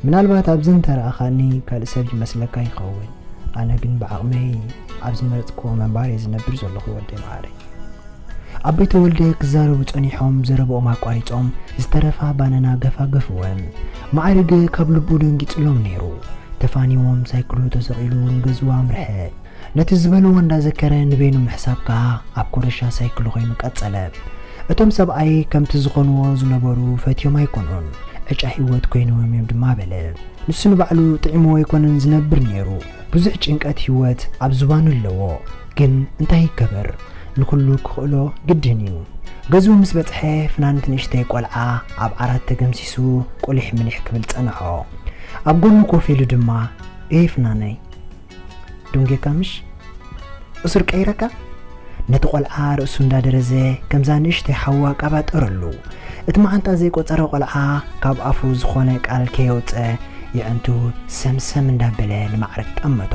ምናልባት ኣብዚ እንተረኣኻኒ ካልእ ሰብ ይመስለካ ይኸውን። ኣነ ግን ብዓቕመይ ኣብ ዝመረጽክዎ ምንባር እየ ዝነብር ዘለኹ ወደይ መዓረይ። ኣቦይ ተወልደ ክዛረቡ ጸኒሖም ዘረብኦም ኣቋሪጾም ዝተረፋ ባናና ገፋገፍወን። ማዕርግ ካብ ልቡ ደንጊጽሎም ነይሩ። ተፋኒዎም ሳይክሉ ተሰቒሉ ንገዝኡ ኣምርሐ። ነቲ ዝበልዎ እንዳዘከረ ንበይኑ ምሕሳብ ከኣ ኣብ ኮረሻ ሳይክሉ ኮይኑ ቀጸለ። እቶም ሰብኣይ ከምቲ ዝኾንዎ ዝነበሩ ፈትዮም ኣይኮኑን፣ ዕጫ ህይወት ኮይንዎም እዮም ድማ በለ። ንሱ ንባዕሉ ጥዒምዎ ኣይኮነን ዝነብር ነይሩ። ብዙሕ ጭንቀት ህይወት ኣብ ዝባኑ ኣለዎ። ግን እንታይ ይገበር? ንኹሉ ክኽእሎ ግድን እዩ። ገዝኡ ምስ በጽሐ ፍናን እቲ ንእሽተይ ቆልዓ ኣብ ዓራት ተገምሲሱ ቁሊሕ ምሊሕ ክብል ጸንሖ። ኣብ ጎኑ ኮፍ ኢሉ ድማ፣ "ኤ ፍናነይ፣ ደንጊኻ ምሽ? እሱር ቀይረካ?" ነቲ ቆልዓ ርእሱ እንዳደረዘ ከምዛ ንእሽተይ ሓዋ ቀባጠረሉ። እቲ መዓንጣ ዘይቆጸረ ቆልዓ ካብ ኣፉ ዝኾነ ቃል ከየውጸ የዕንቱ ሰምሰም እንዳበለ ንማዕረግ ጠመቶ።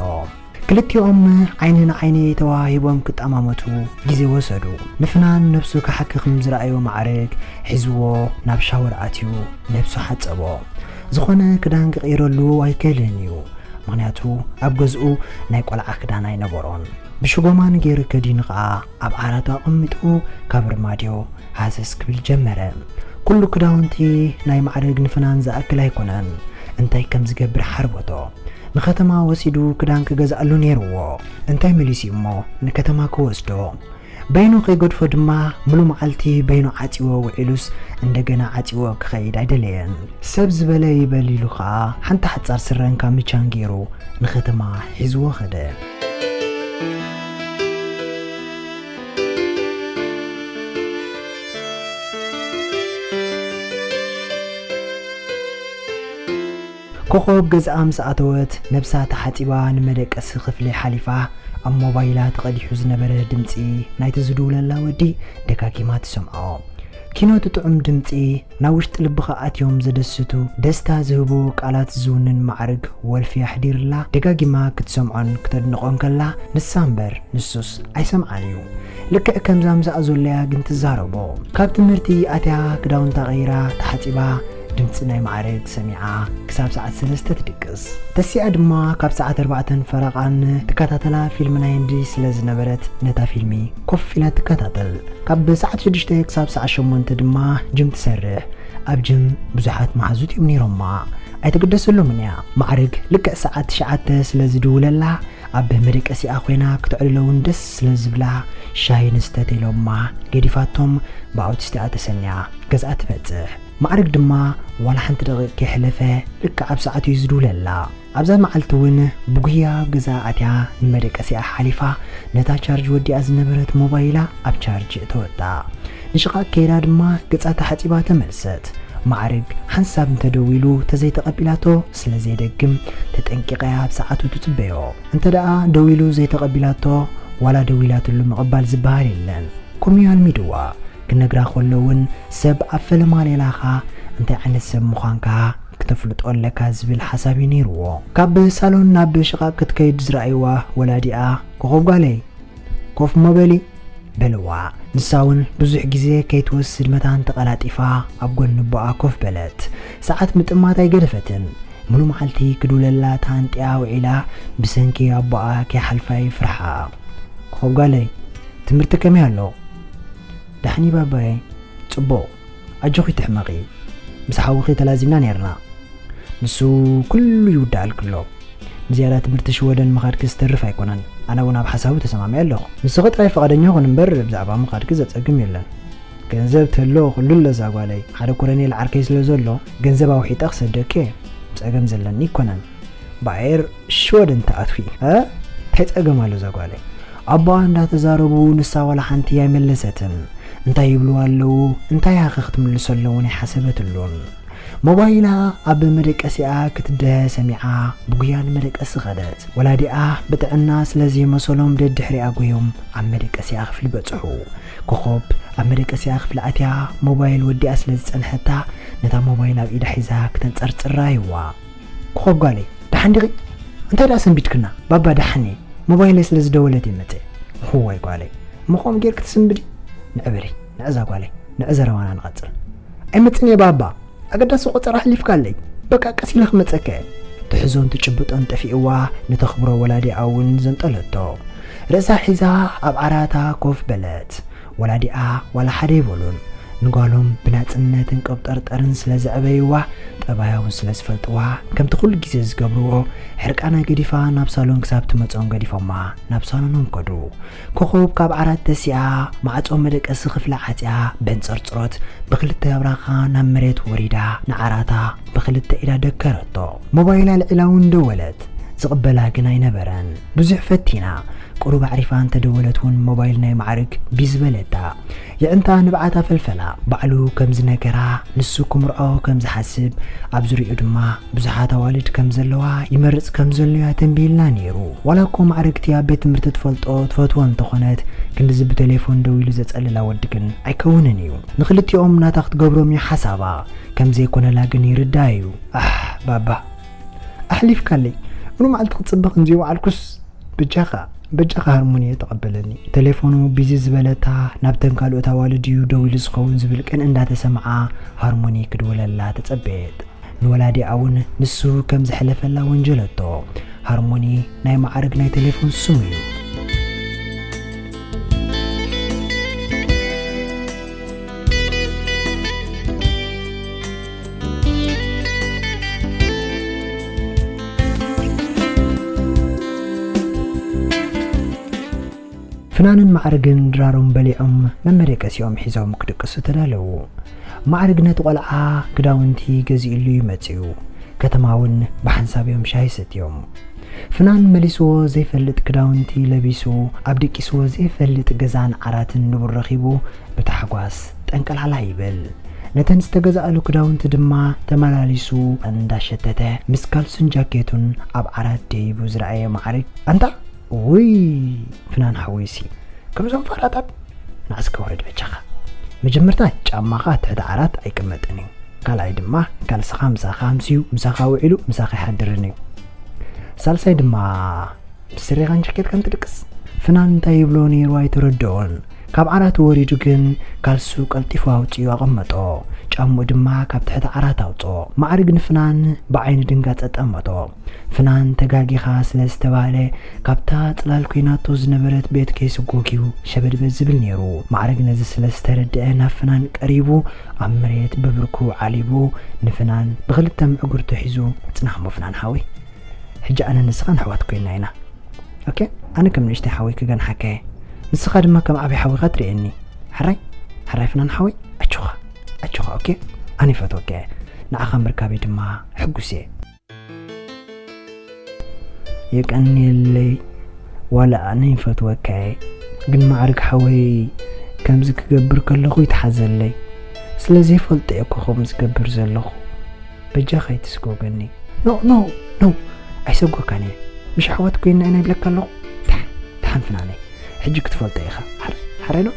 ክልቲኦም ዓይኒ ንዓይኒ ተዋሂቦም ክጠማመቱ ግዜ ወሰዱ። ንፍናን ነብሱ ክሓክኽ ምስ ዝረኣዮ ማዕረግ ሒዝዎ ናብ ሻወር ኣትዩ ነብሱ ሓጸቦ። ዝኾነ ክዳን ክቕይረሉ ኣይክእልን እዩ። ምኽንያቱ ኣብ ገዝኡ ናይ ቆልዓ ክዳን ኣይነበሮን። ብሽጎማን ገይሩ ከዲኑ ኸኣ ኣብ ዓራት ኣቐሚጡ ካብ ርማድዮ ሃሰስ ክብል ጀመረ። ኩሉ ክዳውንቲ ናይ ማዕረግ ንፍናን ዝኣክል ኣይኮነን። እንታይ ከም ዝገብር ሓርበቶ። ንኸተማ ወሲዱ ክዳን ክገዝኣሉ ነይርዎ። እንታይ መሊሱ እሞ ንከተማ ክወስዶ? በይኑ ከይገድፎ ድማ ምሉ መዓልቲ በይኑ ዓጺዎ ውዒሉስ እንደገና ዓጺዎ ክኸይድ ኣይደለየን። ሰብ ዝበለ ይበል ኢሉ ኸኣ ሓንቲ ሓጻር ስረን ካምቻን ገይሩ ንኸተማ ሒዝዎ ኸደ። ኮኾብ ገዝኣ ምስ ኣተወት ነብሳ ተሓጺባ ንመደቀሲ ክፍሊ ሓሊፋ ኣብ ሞባይላ ተቐዲሑ ዝነበረ ድምጺ ናይቲ ዝድውለላ ወዲ ደጋጊማ ትሰምዖ። ኪኖ እቲ ጥዑም ድምጺ ናብ ውሽጢ ልብኻ ኣትዮም ዘደስቱ ደስታ ዝህቡ ቃላት ዝውንን ማዕርግ ወልፊ ኣሕዲርላ ደጋጊማ ክትሰምዖን ክተድንቖን ከላ ንሳ እምበር ንሱስ ኣይሰምዓን እዩ። ልክዕ ከምዛ ምስኣ ዘሎያ ግን ትዛረቦ። ካብ ትምህርቲ ኣትያ ክዳውንታ ቀይራ ተሓጺባ ድምጺ ናይ ማዕረግ ሰሚዓ ክሳብ ሰዓት ሰለስተ ትድቅስ። ተሲኣ ድማ ካብ ሰዓት ኣርባዕተን ፈረቓን ትከታተላ ፊልም ናይ ህንዲ ስለ ዝነበረት ነታ ፊልሚ ኮፍ ኢላ ትከታተል። ካብ ሰዓት ሽዱሽተ ክሳብ ሰዓት ሸሞንተ ድማ ጅም ትሰርሕ። ኣብ ጅም ብዙሓት መሓዙት እዮም ነይሮማ። ኣይትግደሰሎምን እያ። ማዕረግ ልክዕ ሰዓት ትሽዓተ ስለ ዝድውለላ ኣብ መደቀሲኣ ኮይና ክትዕልሎ እውን ደስ ስለ ዝብላ ሻሂ ንስተት ኢሎማ ገዲፋቶም ብኣውቲስቲኣ ተሰንያ ገዝኣ ትበጽሕ። ማዕረግ ድማ ዋላ ሓንቲ ደቂቕ ከይሕለፈ ልክዕ ኣብ ሰዓቱ እዩ ዝድውለላ። ኣብዛ መዓልቲ እውን ብጉያ ኣብ ገዛ ኣትያ ንመደቀሲኣ ሓሊፋ ነታ ቻርጅ ወዲኣ ዝነበረት ሞባይላ ኣብ ቻርጅ እተወታ። ንሽቓቕ ከይዳ ድማ ገጻ ተሓጺባ ተመልሰት። ማዕርግ ሓንሳብ እንተደዊሉ ተዘይተቐቢላቶ ስለ ዘይደግም ተጠንቂቐ ኣብ ሰዓቱ ትጽበዮ። እንተ ደኣ ደዊሉ ዘይተቐቢላቶ ዋላ ደዊላትሉ ምቕባል ዝበሃል የለን። ከምኡ ኣልሚድዋ። ክነግራ ከሎ እውን ሰብ ኣብ ፈለማ ሌላኻ እንታይ ዓይነት ሰብ ምዃንካ ክተፍልጦ ኣለካ ዝብል ሓሳብ እዩ ነይርዎ። ካብ ሳሎን ናብ ሽቓቕ ክትከይድ ዝረኣይዋ ወላዲኣ፣ ኮኾብ ጓለይ፣ ኮፍ እሞ በሊ በልዋ። ንሳ እውን ብዙሕ ግዜ ከይትወስድ መታን ተቐላጢፋ ኣብ ጎኒ ኣቦኣ ኮፍ በለት። ሰዓት ምጥማት ኣይገደፈትን። ሙሉ መዓልቲ ክድውለላ ተሃንጥያ ውዒላ ብሰንኪ ኣቦኣ ከይሓልፋ ይፍርሓ። ኮኾብ ጓለይ፣ ትምህርቲ ከመይ ኣሎ? ደሓን እዩ ባባየ። ጽቡቕ። ኣጆኺ ትሕመቒ። ምስ ሓውኺ ተላዚብና ነይርና። ንሱ ኩሉ ይውዳኣልኪ ኣሎ። ንዝያዳ ትምህርቲ ሽወደን ምኻድኪ ዝተርፍ ኣይኮነን። ኣነ እውን ኣብ ሓሳቡ ተሰማሚዐ ኣለኹ። ንስኺ ጥራይ ፍቓደኛ ኩን እምበር ብዛዕባ ምኻድኪ ዘጸግም የለን። ገንዘብ ተሎ ኩሉ ኣሎ እዛ ጓለይ። ሓደ ኮረኔል ዓርከይ ስለ ዘሎ ገንዘብ ኣውሒጠ ክሰደኪ እየ። ጸገም ዘለኒ ኣይኮነን። ብኣየር ሽወደን ትኣትዊ። እ? እንታይ ጸገም ኣሎ እዛ ጓለይ? ኣቦኣ እንዳተዛረቡ ንሳ ዋላ ሓንቲ ኣይመለሰትን። እንታይ ይብልዋ ኣለዉ? እንታይ ኢኻ ክትምልሰሎም እውን ኣይሓሰበትሉን። ሞባይላ ኣብ መደቀሲኣ ክትደሀ ሰሚዓ ብጉያ ንመደቀሲ ኸደት። ወላዲኣ ብጥዕና ስለ ዘይመሰሎም ደድሕሪኣ ጎዮም ኣብ መደቀሲኣ ክፍሊ በጽሑ። ኮኾብ ኣብ መደቀሲኣ ክፍሊ ኣትያ ሞባይል ወዲኣ ስለ ዝጸንሐታ ነታ ሞባይል ኣብ ኢዳ ሒዛ ክተንጸርጽራ ይዋ። ኮኾብ ጓለይ፣ ደሓን ዲኺ? እንታይ ደኣ ሰንቢድክና? ባባ ደሓን እየ። ሞባይለይ ስለ ዝደወለት እየ መጽየ። እዋይ ጓለይ፣ እሞ ከምኡ ጌርኪ ትስንብዲ? ንዒ በሊ፣ ንዒ እዛ ጓለይ፣ ንዒ ዘረባና ንቐጽል። ኣይመጽን እየ ባባ፣ ኣገዳሲ ቆጸራ ኣሕሊፍካለይ። በቃ ቀስ ኢለ ክመጸካ እየ። ትሕዞን ትጭብጦን ጠፊእዋ፣ ንተኽብሮ ወላዲኣ እውን ዘንጠለቶ። ርእሳ ሒዛ ኣብ ዓራታ ኮፍ በለት። ወላዲኣ ዋላ ሓደ ኣይበሉን። ንጓሎም ብናጽነትን ቅብጠርጠርን ስለ ዘዕበይዋ፣ ጠባያ እውን ስለ ዝፈልጥዋ፣ ከምቲ ኩሉ ግዜ ዝገብርዎ፣ ሕርቃና ገዲፋ ናብ ሳሎን ክሳብ ትመጽኦም ገዲፎማ ናብ ሳሎኖም ከዱ። ኮኾብ ካብ ዓራት ተሲኣ፣ ማዕጾ መደቀሲ ክፍሊ ዓጽያ፣ በንጸርጽሮት ብኽልተ ኣብራኻ ናብ መሬት ወሪዳ፣ ንዓራታ ብኽልተ ኢዳ ደከረቶ። ሞባይላ ኣልዒላ እውን ደወለት። ዝቕበላ ግን ኣይነበረን። ብዙሕ ፈቲና። ቁሩብ ኣዕሪፋ እንተደወለት እውን ሞባይል ናይ ማዕርግ ቢዚ በለታ። የዕንታ ንብዓታ ፈልፈላ። ባዕሉ ከም ዝነገራ፣ ንሱ ክምርዖ ከም ዝሓስብ፣ ኣብ ዙርያኡ ድማ ብዙሓት ኣዋልድ ከም ዘለዋ፣ ይመርጽ ከም ዘሎ'ያ ተንቢህልና ነይሩ። ዋላ እኮ ማዕርግቲ ኣብ ቤት ትምህርቲ ትፈልጦ፣ ትፈትዎ እንተኾነት፣ ክንድዚ ብቴሌፎን ደዊሉ ዘጸልላ ወዲ ግን ኣይከውንን እዩ። ንኽልቲኦም ናታ ክትገብሮም እዩ ሓሳባ። ከም ዘይኮነላ ግን ይርዳእ እዩ። ኣሕ፣ ባባ፣ ኣሕሊፍካለይ። ሙሉ መዓልቲ ክጽበ ከም ዘይወዓልኩስ፣ በጃኻ፣ በጃኻ ሃርሞንየ ተቐበለኒ። ቴሌፎኑ ቢዚ ዝበለታ፣ ናብተን ካልኦት ኣዋልድ እዩ ደዊሉ ዝኸውን ዝብል ቅንኢ እንዳተሰምዓ፣ ሃርሞኒ ክድውለላ ተጸበየት። ንወላዲኣ እውን ንሱ ከም ዘሕለፈላ ወንጀለቶ። ሃርሞኒ ናይ ማዕርግ ናይ ቴሌፎን ስሙ እዩ። ፍናንን ማዕርግን ድራሮም በሊዖም መመደቀሲኦም ሒዞም ክድቅሱ ተዳለዉ። ማዕርግ ነቲ ቆልዓ ክዳውንቲ ገዚእሉ እዩ መጺኡ። ከተማ እውን ብሓንሳብ እዮም ሻሂ ሰትዮም። ፍናን መሊስዎ ዘይፈልጥ ክዳውንቲ ለቢሱ፣ ኣብ ደቂስዎ ዘይፈልጥ ገዛን ዓራትን ንቡር ረኺቡ ብታሕጓስ ጠንቀላላ ይብል። ነተን ዝተገዝኣሉ ክዳውንቲ ድማ ተመላሊሱ እንዳሸተተ ምስ ካልሱን ጃኬቱን ኣብ ዓራት ደይቡ ዝረኣየ ማዕርግ፣ ኣንታ ውይ ፍናን ሓወይሲ፣ ከምዞም ፋራታት ንዓስከ ውረድ በጃኻ። መጀመርታ ጫማኻ ትሕቲ ዓራት ኣይቅመጥን እዩ። ካልኣይ ድማ ካልስኻ ምሳኻ ኣምስዩ ምሳኻ ውዒሉ ምሳኻ ይሓድርን እዩ። ሳልሳይ ድማ ምስ ስረኻን ጃኬትካን ትድቅስ። ፍናን እንታይ ይብሎ ነይሩ ኣይተረድኦን። ካብ ዓራት ወሪዱ ግን ካልሱ ቀልጢፉ ኣውጺኡ ኣቐመጦ። ጫምኡ ድማ ካብ ትሕቲ ዓራት ኣውጽኦ። ማዕርግ ንፍናን ብዓይኒ ድንጋጸ ጠመቶ። ፍናን ተጋጊኻ ስለ ዝተባህለ፣ ካብታ ጽላል ኮይናቶ ዝነበረት ቤት ከይስጎግ እዩ ሸበድበድ ዝብል ነይሩ። ማዕርግ ነዚ ስለ ዝተረድአ ናብ ፍናን ቀሪቡ፣ ኣብ መሬት ብብርኩ ዓሊቡ፣ ንፍናን ብኽልተ ምዕጉርቱ ሒዙ፣ "ጽናሕ እሞ ፍናን ሓወይ፣ ሕጂ ኣነ ንስኻን ኣሕዋት ኮይና ኢና። ኦኬ? ኣነ ከም ንእሽተይ ሓወይ ክገንሓካ እየ። ንስኻ ድማ ከም ዓብይ ሓወይኻ ትርእየኒ። ሕራይ? ሕራይ ፍናን ሓወይ? ኣጆኻ፣ ኣጆኻ፣ ኦኬ? ኣነ ይፈትወካ እየ። ንዓኻ ምርካበይ ድማ ሕጉስ እየ።" የቀንየለይ፣ ዋላ ኣነ ይፈትወካ እየ፣ ግን ማዕርግ ሓወይ ከምዚ ክገብር ከለኹ ይትሓዘለይ። ስለ ዘይፈልጦ እየ እኮ ከምኡ ዝገብር ዘለኹ። በጃኻ ኣይትስጎገኒ። ኖ፣ ኖ፣ ኖ፣ ኣይሰጎካን እየ። ምሽ ኣሕዋት ኮይንና ኢና ይብለካ ኣለኹ። ደሓን፣ ደሓን ፍናነይ። ሕጂ ክትፈልጦ ኢኻ። ሓራይ፣ ሓራይ ዶ?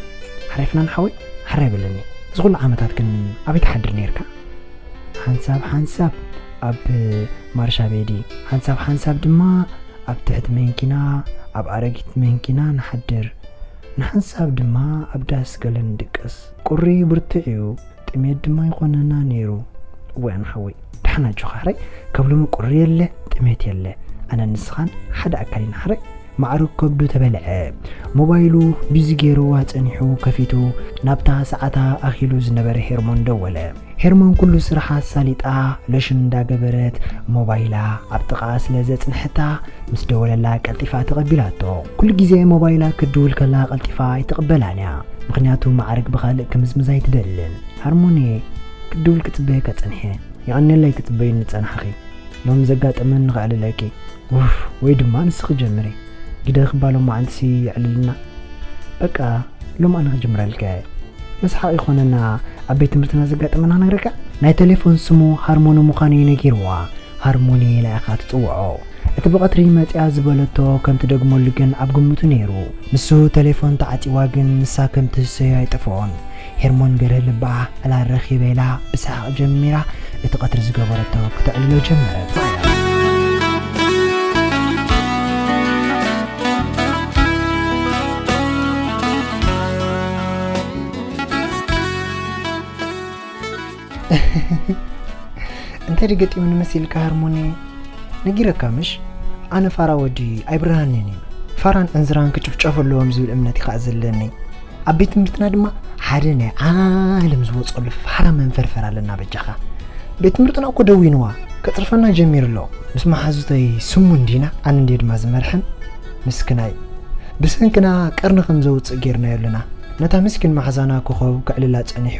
ሓራይ ፍናን ሓወይ? ሓራይ በለኒ። እዚ ኩሉ ዓመታት ግን ኣበይ ትሓድር ነይርካ? ሓንሳብ ሓንሳብ ኣብ ማርሻ ቤዲ፣ ሓንሳብ ሓንሳብ ድማ ኣብ ትሕቲ መንኪና፣ ኣብ ኣረጊት መንኪና ንሓድር። ንሓንሳብ ድማ ኣብ ዳስ ገለ ንድቅስ። ቁሪ ብርቱዕ እዩ፣ ጥሜት ድማ ይኾነና ነይሩ። እወ ኣነ ሓወይ፣ ደሓን ኣጆኻ ሕራይ፣ ካብ ሎሚ ቁሪ የለ፣ ጥሜት የለ። ኣነ ንስኻን ሓደ ኣካል ኢና ሕራይ። ማዕርግ ከብዱ ተበልዐ። ሞባይሉ ቢዚ ገይርዋ ጸኒሑ ከፊቱ ናብታ ሰዓታ ኣኺሉ ዝነበረ ሄርሞን ደወለ። ሄርሞን ኩሉ ስራሓ ኣሳሊጣ ሎሽን እንዳገበረት ሞባይላ ኣብ ጥቓ ስለ ዘጽንሐታ ምስ ደወለላ ቀልጢፋ ተቐቢላቶ። ኩሉ ግዜ ሞባይላ ክትድውል ከላ ቀልጢፋ ኣይትቕበላን እያ። ምኽንያቱ ማዕርግ ብኻልእ ክምዝምዝ ኣይትደልን። ሃርሞኒ ክትድውል ክጽበየካ ጸኒሐ። የቐንየለይ ክትጽበይኒ ጸናሕኺ። ሎም ዘጋጠመኒ ከዕልለኪ። ውፍ፣ ወይ ድማ ንስኺ ጀምሪ። ግደ ክባሎም መዓልትሲ የዕልልና። በቃ ሎም ኣነ ክጅምረልካ እየ። መስሓቕ ይኾነና ኣብ ቤት ትምህርትና ዘጋጠመና ክነግረካ። ናይ ቴሌፎን ስሙ ሃርሞኒ ምዃኑ እዩ ነጊርዋ። ሃርሞኒ ኢላ ኢኻ ትጽውዖ። እቲ ብቐትሪ መጽያ ዝበለቶ ከም ትደግመሉ ግን ኣብ ግምቱ ነይሩ። ንሱ ቴሌፎን ተዓጺዋ ግን ንሳ ከም ትህሰዮ ኣይጠፍኦን። ሄርሞን ገርህ ልባ ዕላል ረኺበ ኢላ ብሰሓቕ ጀሚራ እቲ ቀትሪ ዝገበረቶ ክተዕልሎ ጀመረት። እንታይ ድገጢሙኒ መሲልካ ሃርሞኒ? ነጊረካ ምሽ? ኣነ ፋራ ወዲ ኣይብርሃንን እዩ። ፋራን ዕንዝራን ክጭፍጨፉ ኣለዎም ዝብል እምነት እዩ ከዓ ዘለኒ። ኣብ ቤት ትምህርትና ድማ ሓደ ናይ ዓለም ዝወፀሉ ፋራ መንፈርፈር ኣለና በጃኻ። ቤት ትምህርትና እኮ ደዊንዋ፣ ከፅርፈና ጀሚሩ ኣሎ። ምስ መሓዙተይ ስሙ እንዲና፣ ኣነ እንድየ ድማ ዝመርሐን። ምስክናይ። ብሰንክና ቀርኒ ከም ዘውፅእ ጌርናዮ ኣለና። ነታ ምስኪን መሓዛና ኮኸብ ከዕልላ ፀኒሑ።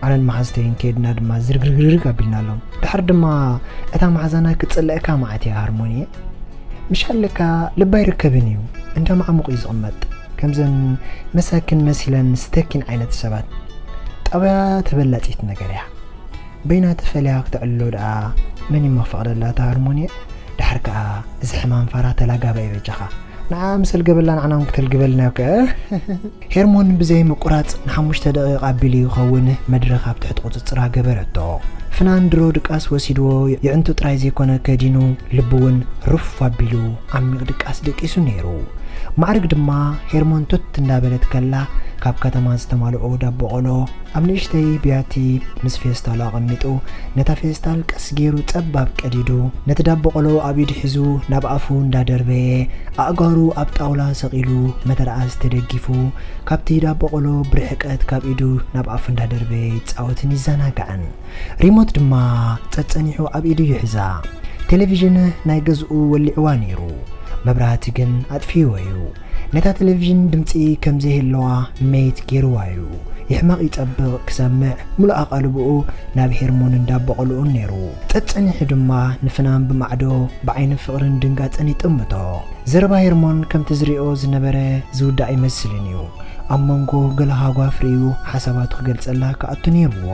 ኣነን መሓዝተይን ከይድና ድማ ዝርግርግርግ ኣቢልናሎም። ድሓር ድማ እታ መሓዛና ክትጽልእካ መዓት እያ ሃርሞኒየ። ምሽ ኣለካ ልባ ኣይርከብን እዩ፣ እንዳ ማዕሙቕ እዩ ዝቕመጥ። ከምዘን መሳኪን መሲለን ስተኪን ዓይነት ሰባት። ጣብያ ተበላጺት ነገር እያ። በይና ተፈልያ ክተዕልሎ ደኣ መን እዩ መፈቕደላ እታ ሃርሞኒየ? ድሓር ከኣ እዚ ሕማም ፋራ ተላጋባ እዩ በጃኻ። ንዓ ምስ ኣልገበላ ንዓና እውን ክተልግበልና እኮ። ሄርሞን ብዘይ ምቁራጽ ንሓሙሽተ ደቂቕ ኣቢሉ ይኸውን መድረኽ ኣብ ትሕቲ ቁጽጽራ ገበረቶ። ፍናን ድሮ ድቃስ ወሲድዎ የዕንቱ ጥራይ ዘይኮነ ከዲኑ ልቡ እውን ሩፍ ኣቢሉ ዓሚቕ ድቃስ ደቂሱ ነይሩ። ማዕርግ ድማ ሄርሞን ቱት እንዳበለት ከላ ካብ ከተማ ዝተማልኦ ዳቦ ቆሎ ኣብ ንእሽተይ ብያቲ ምስ ፌስታሉ ኣቐሚጡ ነታ ፌስታል ቀስ ገይሩ ጸባብ ቀዲዱ ነቲ ዳቦ ቆሎ ኣብ ኢዱ ሒዙ ናብ ኣፉ እንዳደርበየ ኣእጋሩ ኣብ ጣውላ ሰቒሉ መተርኣስ ተደጊፉ ካብቲ ዳቦ ቆሎ ብርሕቀት ካብ ኢዱ ናብ ኣፉ እንዳደርበየ ይጻወትን ይዘናጋዕን። ሪሞት ድማ ጸጸኒሑ ኣብ ኢዱ ይሕዛ። ቴሌቪዥን ናይ ገዝኡ ወሊዕዋ ነይሩ። መብራህቲ ግን ኣጥፊእዎ እዩ። ነታ ቴሌቪዥን ድምጺ ከም ዘይህልዋ መይት ገይርዋ እዩ። ይሕመቕ ይጸብቕ ክሰምዕ ምሉእ ኣቓልብኡ ናብ ሄርሞንን ዳቦ ቆልኡን ነይሩ። ጸጸኒሑ ድማ ንፍናን ብማዕዶ ብዓይኒ ፍቕርን ድንጋጸን ይጥምቶ። ዘረባ ሄርሞን ከምቲ ዝሪኦ ዝነበረ ዝውዳእ ኣይመስልን እዩ። ኣብ መንጎ ገለ ሃጓፍ ርእዩ ሓሳባቱ ክገልጸላ ክኣቱ ነይርዎ።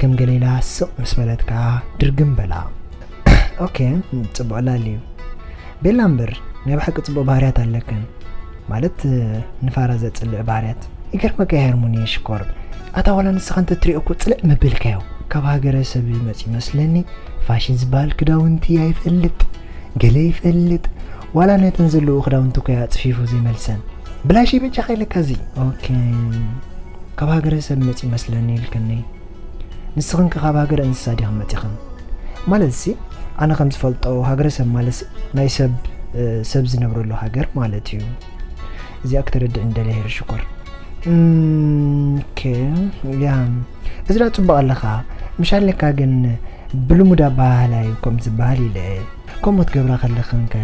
ከም ገሌላ ስቕ ምስ በለት ከኣ ድርግም በላ። ኦኬ፣ ጽቡቕ ዕላል እዩ። ቤላ እምበር ናይ ብሓቂ ጽቡቕ ባህርያት ኣለክን። ማለት ንፋራ ዘጽልእ ባህርያት። ይገርመካ ሃርሞኒ ሽኮር። ኣታ ዋላ ንስኻ እንተትሪኦ እኮ ጽልእ መበልካዮ። ካብ ሃገረ ሰብ ይመጽእ ይመስለኒ። ፋሽን ዝበሃል ክዳውንቲ ኣይፈልጥ። ገለ ይፈልጥ። ዋላ ነተን ዘለዉ ክዳውንቲ እኮ እያ ኣጽፊፉ ዘይመልሰን። ብላሽ በጃኻ ኢለካ እዚ። ኦኬ። ካብ ሃገረ ሰብ መጽእ ይመስለኒ ኢልክኒ። ንስኽን ከ ካብ ሃገረ እንስሳ ዲኽን መጺኽን? ማለት ሲ ኣነ ከም ዝፈልጦ ሃገረ ሰብ ማለት ናይ ሰብ፣ እ፣ ሰብ ዝነብረሉ ሃገር ማለት እዩ። እዚኣ ክተረድእ እንደለ ሄር ሽኮር። እም፣ ኦኬ፣ ያ። እዚ ዳ ጽቡቕ ኣለኻ። ምሽ ኣለካ ግን ብልሙድ ኣበሃህላ እዩ ከም ዝበሃል ኢለ። ከምኡ ትገብራ ከለኽን ከ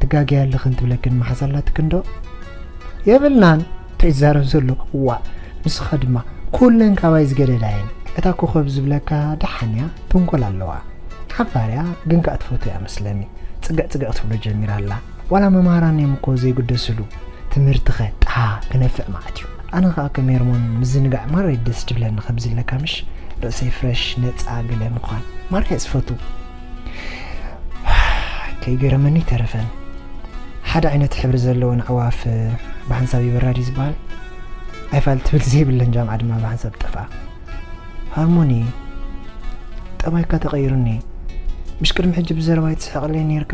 ትጋገያ ኣለኽን ትብለክን መሓዛ ኣላትክን ዶ? የብልናን። እንታይ ይዛረብ ዘሎ? ዋእ፣ ንስኻ ድማ ኩለን ካባይ ዝገደዳ እየን። እታ ኮኸብ ዝብለካ ደሓን እያ፣ ተንኮል ኣለዋ። ሓባር እያ፣ ግን ከኣ ትፈቱ እያ መስለኒ። ጽግዕ ጽግዕ ክትብሎ ጀሚራ ኣላ። ዋላ መማህራን እዮም እኮ ዘይግደስሉ። ትምህርትኸ ጣ ክነፍዕ መዓት እዩ። ኣነ ኸኣ ከም ሄርሞን ምዝንጋዕ ማራ እዩ ደስ ድብለኒ ከምዚ ኢለካ ምሽ? ርእሰይ ፍረሽ ነፃ ገለ ምዃን ማርያ ዝፈቱ። ከይገረመኒ ተረፈን። ሓደ ዓይነት ሕብሪ ዘለወን ኣዕዋፍ ብሓንሳብ ይበራ ድዩ ዝበሃል? ኣይፋል ትብል ዘይብለን ጃምዓ ድማ ብሓንሳብ ጠፍኣ። ሃርሞኒ፣ ጠባይካ ተቐይሩኒ። ምሽ ቅድሚ ሕጂ ብዘረባ ይትስሕቐለይ ነይርካ፣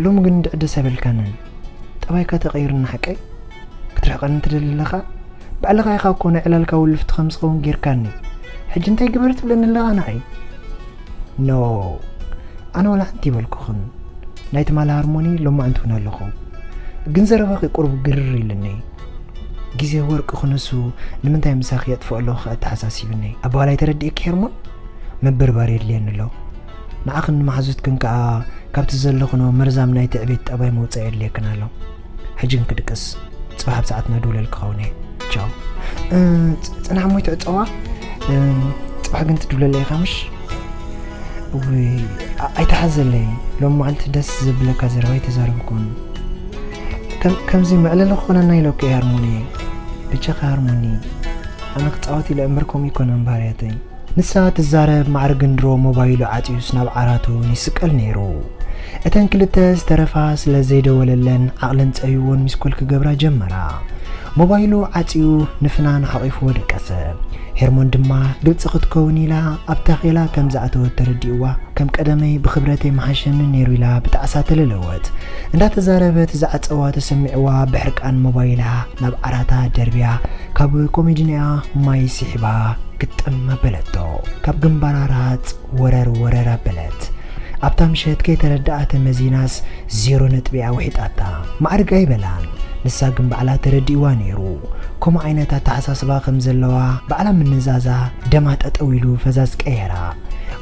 ሎሚ ግን እንድዒ ደስ ኣይበልካንን። ጠባይካ ተቐይሩኒ ሓቀይ? ክትርሕቐኒ ትደሊ ኣለኻ? ባዕልኻ ኢኻ እኮ ናይ ዕላልካ ውልፍቲ ከም ዝኸውን ጌርካኒ። ሕጂ እንታይ ግበር ትብለኒ ኣለኻ ንዓይ? ኖ፣ ኣነ ዋላ ሓንቲ ይበልኩኽን። ናይ ትማሊ ሃርሞኒ ሎማዕንቲ እውን ኣለኹ። ግን ዘረባኺ ቁሩብ ግርር ኢሉኒ። ግዜ ወርቂ ክነሱ ንምንታይ ምሳኺ የጥፍኦ ኣለኹ ከኣ ኣተሓሳሲብኒ። ኣበዋላይ ተረዲእኪ ሄርሞን? ምብርባር የድልየኒ ኣሎ። ንዓኽን ንመሓዙትክን ከኣ ካብቲ ዘለኽኖ መርዛም ናይ ትዕቢት ጠባይ መውጻኢ የድልየክን ኣሎ። ሕጂ ግን ክድቅስ፣ ጽባሕ ኣብ ሰዓትና ድውለል ክኸውን እየ። ቻው። እ፣ ጽ-፣ ጽናሕ እሞ ይትዕጸዋ። እ፣ ጽባሕ ግን ትድውለለይ ኢኻ ምሽ? እውይ፣ ኣ-፣ ኣይትሓዘለይ። ሎም መዓልቲ ደስ ዘብለካ ዘረባ ኣይተዛረብኩን። ከም-፣ ከምዚ መዕለሊ ክኾነና ኢለኩ እየ ሃርሞኒ። ብቻኻ ሃርሞኒ። ኣነ ክጻወት ኢለ እምበር ከምኡ ኣይኮነን ባህርያተይ። ንሳ ትዛረብ፣ ማዕርግ እንድሮ ሞባይሉ ዓጽዩስ ናብ ዓራቱ ይስቀል ነይሩ። እተን ክልተ ዝተረፋ ስለ ዘይደወለለን ዓቕለን ጸቢብወን ሚስኮል ክገብራ ጀመራ። ሞባይሉ ዓጽዩ ንፍናን ሓቒፍዎ ደቀሰ። ሄርሞን ድማ ግልጺ ክትከውን ኢላ ኣብ ታኼላ ከም ዝኣተወት ተረዲእዋ፣ ከም ቀደመይ ብኽብረተይ ምሓሸኒ ነይሩ ኢላ ብጣዕሳ ተለለወት። እንዳተዛረበት ዝዓጸዋ ተሰሚዕዋ ብሕርቃን ሞባይላ ናብ ዓራታ ደርብያ ካብ ኮሜዲንኣ ማይ ስሒባ ግጥም ኣበለቶ። ካብ ግንባራ ርሃጽ ወረር ወረር ኣበለት። ኣብታ ምሸት ከይተረድኣ ተመዚናስ ዜሮ ነጥቢኣ ውሒጣታ። ማዕርግ ኣይበላን። ንሳ ግን ባዕላ ተረዲእዋ ነይሩ። ከምኡ ዓይነት ኣተሓሳስባ ከም ዘለዋ ባዕላ ምንዛዛ ደማ ጠጠው ኢሉ ፈዛዝ ቀየራ።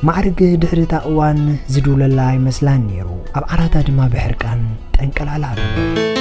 ማዕርግ ድሕሪ እታ እዋን ዝድውለላ ኣይመስላን ነይሩ። ኣብ ዓራታ ድማ ብሕርቃን ጠንቀላላ ኣበለ።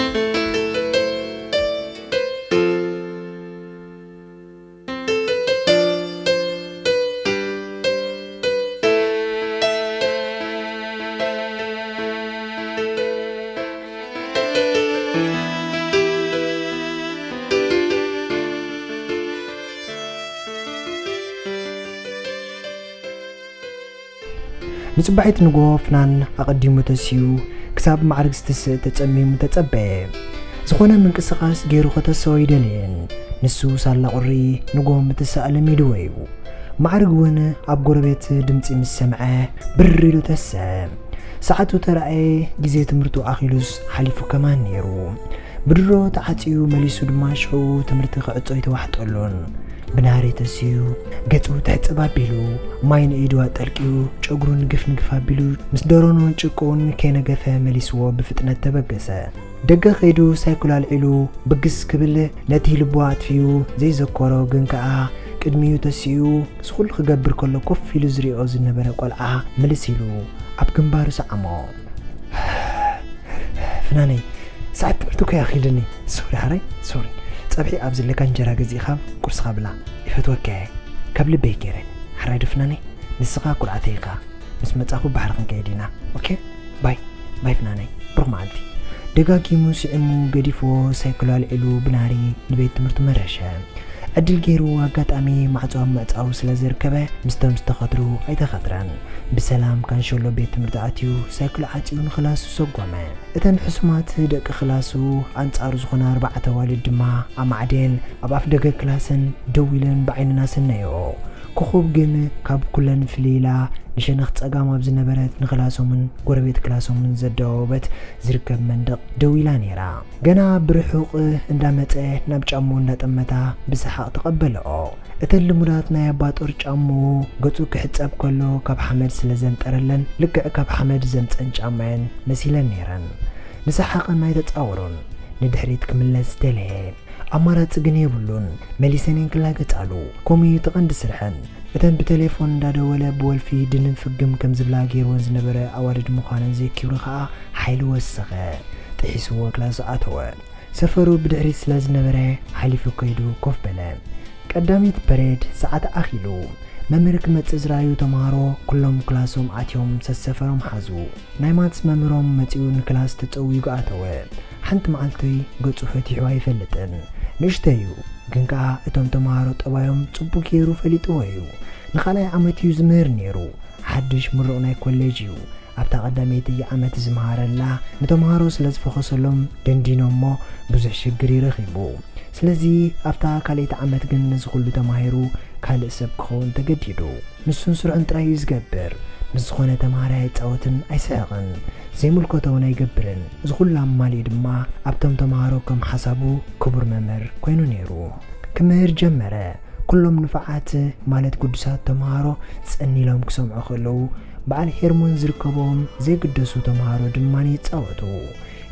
ንጽባሒት ንግሆ ፍናን ኣቐዲሙ ተሲኡ፣ ክሳብ ማዕርግ ዝትስእ ተጸሚሙ ተጸበየ። ዝኾነ ምንቅስቓስ ገይሩ ከተስኦ ኣይደለየን። ንሱ ሳላ ቁሪ ንግሆ ምትሳእ ለሚድዎ እዩ። ማዕርግ እውን ኣብ ጎረቤት ድምጺ ምስ ሰምዐ ብር ኢሉ ተሰ። ሰዓቱ ተራእየ፣ ግዜ ትምህርቱ ኣኺሉስ ሓሊፉ ከማን ነይሩ። ብድሮ ተዓጽዩ መሊሱ ድማ ሽዑ ትምህርቲ ክዕጾ ኣይተዋሕጠሉን። ብናህሪ ተሲኡ ገጹ ትሕጽብ ኣቢሉ፣ ማይ ንኢዱ ኣጠልቅዩ፣ ጨጉሩ ንግፍ ንግፍ ኣቢሉ፣ ምስ ደሮኖን ጭቅኡን ከይነገፈ መሊስዎ ብፍጥነት ተበገሰ። ደገ ከይዱ ሳይክሉ ኣልዒሉ ብግስ ክብል ነቲ ልቡ ኣጥፊኡ ዘይዘከሮ ግን ከኣ ቅድሚኡ ተሲኡ፣ እዚ ኩሉ ክገብር ከሎ ኮፍ ኢሉ ዝሪኦ ዝነበረ ቆልዓ ምልስ ኢሉ ኣብ ግንባሩ ሰዓሞ። ፍናነይ፣ ሰዓት ትምህርቲ እኮ ይኣኺልኒ። ሶሪ ሓራይ፣ ሶሪ። ጸብሒ ኣብ ዘለካ እንጀራ ገዚእኻ ቁርስኻ ብላ። ይፈትወካ እየ። ካብ ልበይ ገይረ። ሓራይ ዶ ፍናነይ? ንስኻ ኩርዓተይ ኢኻ። ምስ መጻኹ ባሕሪ ክንከይድ ኢና። ኦኬ? ባይ። ባይ ፍናነይ። ብሩኽ መዓልቲ። ደጋጊሙ ስዒሙ ገዲፍዎ ሳይክሉ ኣልዒሉ ብናህሪ ንቤት ትምህርቱ መረሸ። ዕድል ገይሩ ኣጋጣሚ ማዕጾ ኣብ ምዕጻው ስለ ዝርከበ ምስቶም ዝተኸትሩ ኣይተኸትረን። ብሰላም ካንሸሎ ቤት ትምህርቲ ኣትዩ ሳይክሉ ዓጽዩ ንክላሱ ሰጎመ። እተን ሕሱማት ደቂ ክላሱ ኣንጻሩ ዝኾና ኣርባዕተ ኣዋልድ ድማ ኣማዕድየን ኣብ ኣፍ ደገ ክላሰን ደው ኢለን ብዓይነን ኣሰነየኦ። ኮኾብ ግን ካብ ኩለን ፍልይ ኢላ ንሸነኽ ጸጋም ኣብ ዝነበረት ንክላሶምን ጎረቤት ክላሶምን ዘደዋወበት ዝርከብ መንደቕ ደው ኢላ ነይራ። ገና ብርሑቕ እንዳመጸ ናብ ጫምኡ እንዳጠመታ ብሰሓቕ ተቐበለኦ። እተን ልሙዳት ናይ ኣባጦር ጫምኡ ገጹ ክሕጸብ ከሎ ካብ ሓመድ ስለ ዘንጠረለን ልክዕ ካብ ሓመድ ዘምጸን ጫማየን መሲለን ነይረን። ንሰሓቐን ኣይተጻወሩን። ንድሕሪት ክምለስ ደለየ። ኣማራጺ ግን የብሉን። መሊሰን እየን ክላገጻሉ። ከምኡ እዩ እቲ ቀንዲ ስርሐን። እተን ብቴሌፎን እንዳደወለ ብወልፊ ድንን ፍግም ከም ዝብላ ገይርወን ዝነበረ ኣዋልድ ምዃነን ዘይኪብሩ ከኣ ሓይሊ ወሰኸ። ጥሒስዎ ክላሱ ኣተወ። ሰፈሩ ብድሕሪት ስለ ዝነበረ ሓሊፉ ከይዱ ኮፍ በለ። ቀዳሚት ፐሬድ ሰዓት ኣኺሉ። መምህር ክመጽእ ዝረኣዩ ተምሃሮ ኩሎም ክላሶም ኣትዮም ሰሰፈሮም ሓዙ። ናይ ማትስ መምህሮም መጺኡ ንክላስ ተጸዊጉ ኣተወ። ሓንቲ መዓልቲ ገጹ ፈቲሑ ኣይፈልጥን። ንእሽተይ እዩ፣ ግን ከኣ እቶም ተምሃሮ ጠባዮም ጽቡቕ ገይሩ ፈሊጥዎ እዩ። ንኻልኣይ ዓመት እዩ ዝምህር ነይሩ። ሓድሽ ምሩቕ ናይ ኮሌጅ እዩ። ኣብታ ቀዳመይቲ ዓመት ዝመሃረላ ንተምሃሮ ስለ ዝፈኸሰሎም ደንዲኖሞ ብዙሕ ሽግር ይረኺቡ። ስለዚ ኣብታ ካልኣይቲ ዓመት ግን ነዚ ኩሉ ተማሂሩ ካልእ ሰብ ክኸውን ተገዲዱ። ንሱን ስርዑን ጥራይ እዩ ዝገብር። ምስ ዝኾነ ተምሃራይ ኣይጻወትን ኣይስሕቕን። ዘይምልከቶ እውን ኣይገብርን። እዚ ኩሉ ኣማሊኡ ድማ ኣብቶም ተምሃሮ ከም ሓሳቡ ክቡር መምህር ኮይኑ ነይሩ። ክምህር ጀመረ። ኩሎም ንፉዓት ማለት ግዱሳት ተምሃሮ ጸኒሎም ክሰምዑ ከለዉ በዓል ሄርሞን ዝርከቦም ዘይግደሱ ተምሃሮ ድማ ይጻወቱ።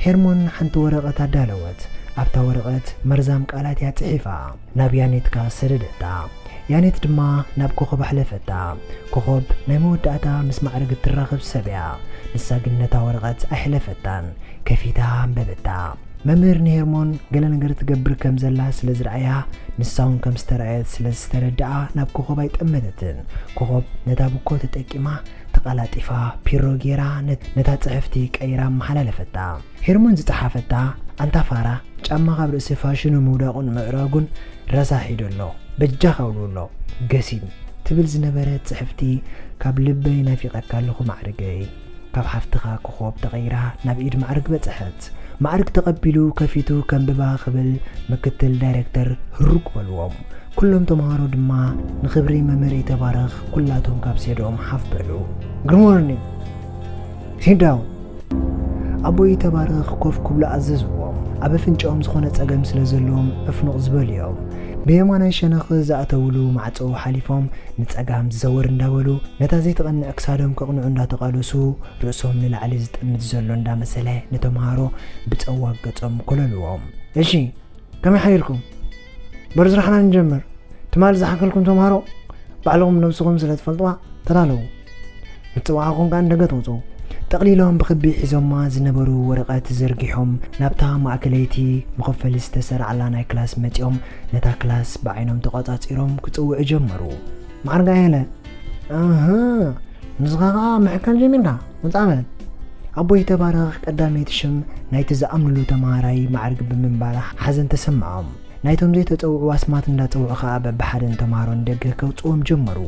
ሄርሞን ሓንቲ ወረቐት ኣዳለወት። ኣብታ ወረቐት መርዛም ቃላት እያ ጽሒፋ ናብ ያኔት ከኣ ሰደደታ። ያኔት ድማ ናብ ኮኾብ ኣሕለፈታ። ኮኾብ ናይ መወዳእታ ምስ ማዕርግ እትራኸብ ሰብ እያ። ንሳ ግን ነታ ወረቐት ኣይሕለፈታን። ከፊታ ኣንበበታ። መምህር ንሄርሞን ገለ ነገር ትገብር ከም ዘላ ስለ ዝረኣያ፣ ንሳ እውን ከም ዝተረኣየት ስለ ዝተረድኣ ናብ ኮኾብ ኣይጠመተትን። ኮኾብ ነታ ብኮ ተጠቂማ ተቐላጢፋ ፒሮ ጌራ ነት-፣ ነታ ጽሕፍቲ ቀይራ ኣመሓላለፈታ። ሄርሞን ዝጸሓፈታ ኣንታ ፋራ ጫማ ካብ ርእሲ ፋሽኑ ምውዳቑን ምእራጉን ረሳሕ እዩ ደሎ በጃኻ ውልውሎ ገሲም ትብል ዝነበረት ጽሕፍቲ ካብ ልበይ ናፊቐካ ኣለኹ ማዕርገይ። ካብ ሓፍትኻ ኮኾብ ተቐይራ ናብ ኢድ ማዕርግ በጽሐት። ማዕርግ ተቐቢሉ ከፊቱ ከንብባ ክብል ምክትል ዳይሬክተር ህሩግ በልዎም። ኩሎም ተምሃሮ ድማ ንኽብሪ መምህር ይተባረኽ ኩላቶም ካብ ሴድኦም ሓፍ በሉ። Good morning. Sit down. ኣቦ ይተባረኽ ኮፍ ክብሉ ኣዘዝዎም። ኣብ ኣፍንጫኦም ዝኾነ ጸገም ስለ ዘለዎም ዕፍኑቕ ዝበሉ እዮም። ብየማናይ ሸነኽ ዝኣተውሉ ማዕጾ ሓሊፎም ንጸጋም ዝዘወር እንዳበሉ ነታ ዘይትቐንዕ ክሳዶም ከቕንዑ እንዳተቓለሱ ርእሶም ንላዕሊ ዝጥምት ዘሎ እንዳመሰለ ንተምሃሮ ብጸዋግ ገጾም ኮለልዎም። እሺ፣ ከመይ ሓዲርኩም? በሩ ስራሕና ንጀምር። ትማሊ ዝሓከልኩም ተምሃሮ ባዕልኹም ነብስኹም ስለ ትፈልጥዋ ተዳለዉ። ምጽዋዕኹም ከኣ ንደገ ተውጽኡ። ጠቕሊሎም ብኽቢ ሒዞማ ዝነበሩ ወረቐት ዘርጊሖም ናብታ ማእከለይቲ መኸፈሊ ዝተሰርዓላ ናይ ክላስ መጺኦም ነታ ክላስ ብዓይኖም ተቖጻጺሮም ክጽውዑ ጀመሩ። ማዕርግ ኣየለ፣ ኣህ፣ ንስኻ ኸኣ ምሕካል ጀሚርካ? ውጻእ በል። ኣቦይ ተባረኽ ቀዳመይቲ ሽም ናይቲ ዝኣምንሉ ተማሃራይ ማዕርግ ብምንባራ ሓዘን ተሰምዖም። ናይቶም ዘይተጸውዑ ኣስማት እንዳጸውዑ ኸኣ በብሓደ ንተምሃሮ ንደገ ከውጽዎም ጀመሩ።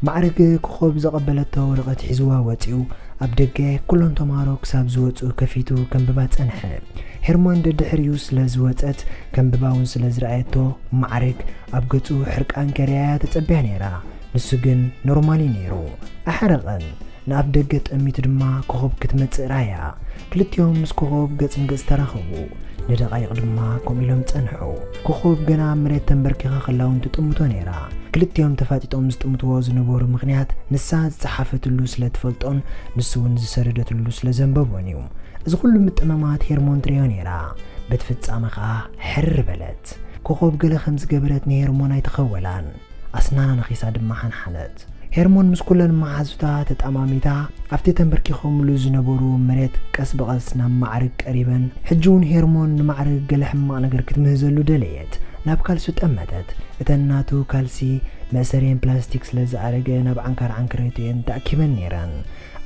ማዕርግ ኮኾብ ዘቐበለቶ ወረቐት ሒዝዋ ወጺኡ ኣብ ደገ ኩሎም ተምሃሮ ክሳብ ዝወጹ ከፊቱ ከንብባ ጸንሐ። ሄርሞን ደድሕሪኡ ስለ ዝወጸት ከንብባ እውን ስለ ዝረኣየቶ ማዕርግ ኣብ ገጹ ሕርቃን ከርእያ እያ ተጸብያ ነይራ። ንሱ ግን ኖርማል እዩ ነይሩ። ኣሕረቐን። ንኣፍ ደገ ጠሚቱ ድማ ኮኾብ ክትመጽእ ረኣያ። ክልቲኦም ምስ ኮኾብ ገጽ ንገጽ ተራኸቡ። ንደቓይቕ ድማ ከምኡ ኢሎም ጸንሑ። ኮኾብ ገና ኣብ መሬት ተንበርኪኻ ከላ እውን ትጥምቶ ነይራ። ክልቲኦም ተፋጢጦም ዝጥምትዎ ዝነበሩ ምኽንያት ንሳ ዝጸሓፈትሉ ስለ ትፈልጦን ንሱ እውን ዝሰደደትሉ ስለ ዘንበቦን እዩ። እዚ ኩሉ ምጥምማት ሄርሞን ትርእዮ ነይራ። በቲ ፍጻመ ኸኣ ሕርር በለት። ኮኾብ ገለ ከም ዝገበረት ንሄርሞን ኣይተኸወላን። ኣስናና ነኺሳ ድማ ሓንሓነት። ሄርሞን ምስ ኩለን መሓዙታ ተጠማሚታ ኣብቲ ተንበርኪኾምሉ ዝነበሩ መሬት ቀስ ብቐስ ናብ ማዕርግ ቀሪበን፣ ሕጂ እውን ሄርሞን ንማዕርግ ገለ ሕማቕ ነገር ክትምህዘሉ ደለየት። ናብ ካልሱ ጠመተት። እተን ናቱ ካልሲ መእሰሪየን ፕላስቲክ ስለ ዝኣረገ ናብ ዓንካር ዓንክሬቱ እየን ተኣኪበን ነይረን።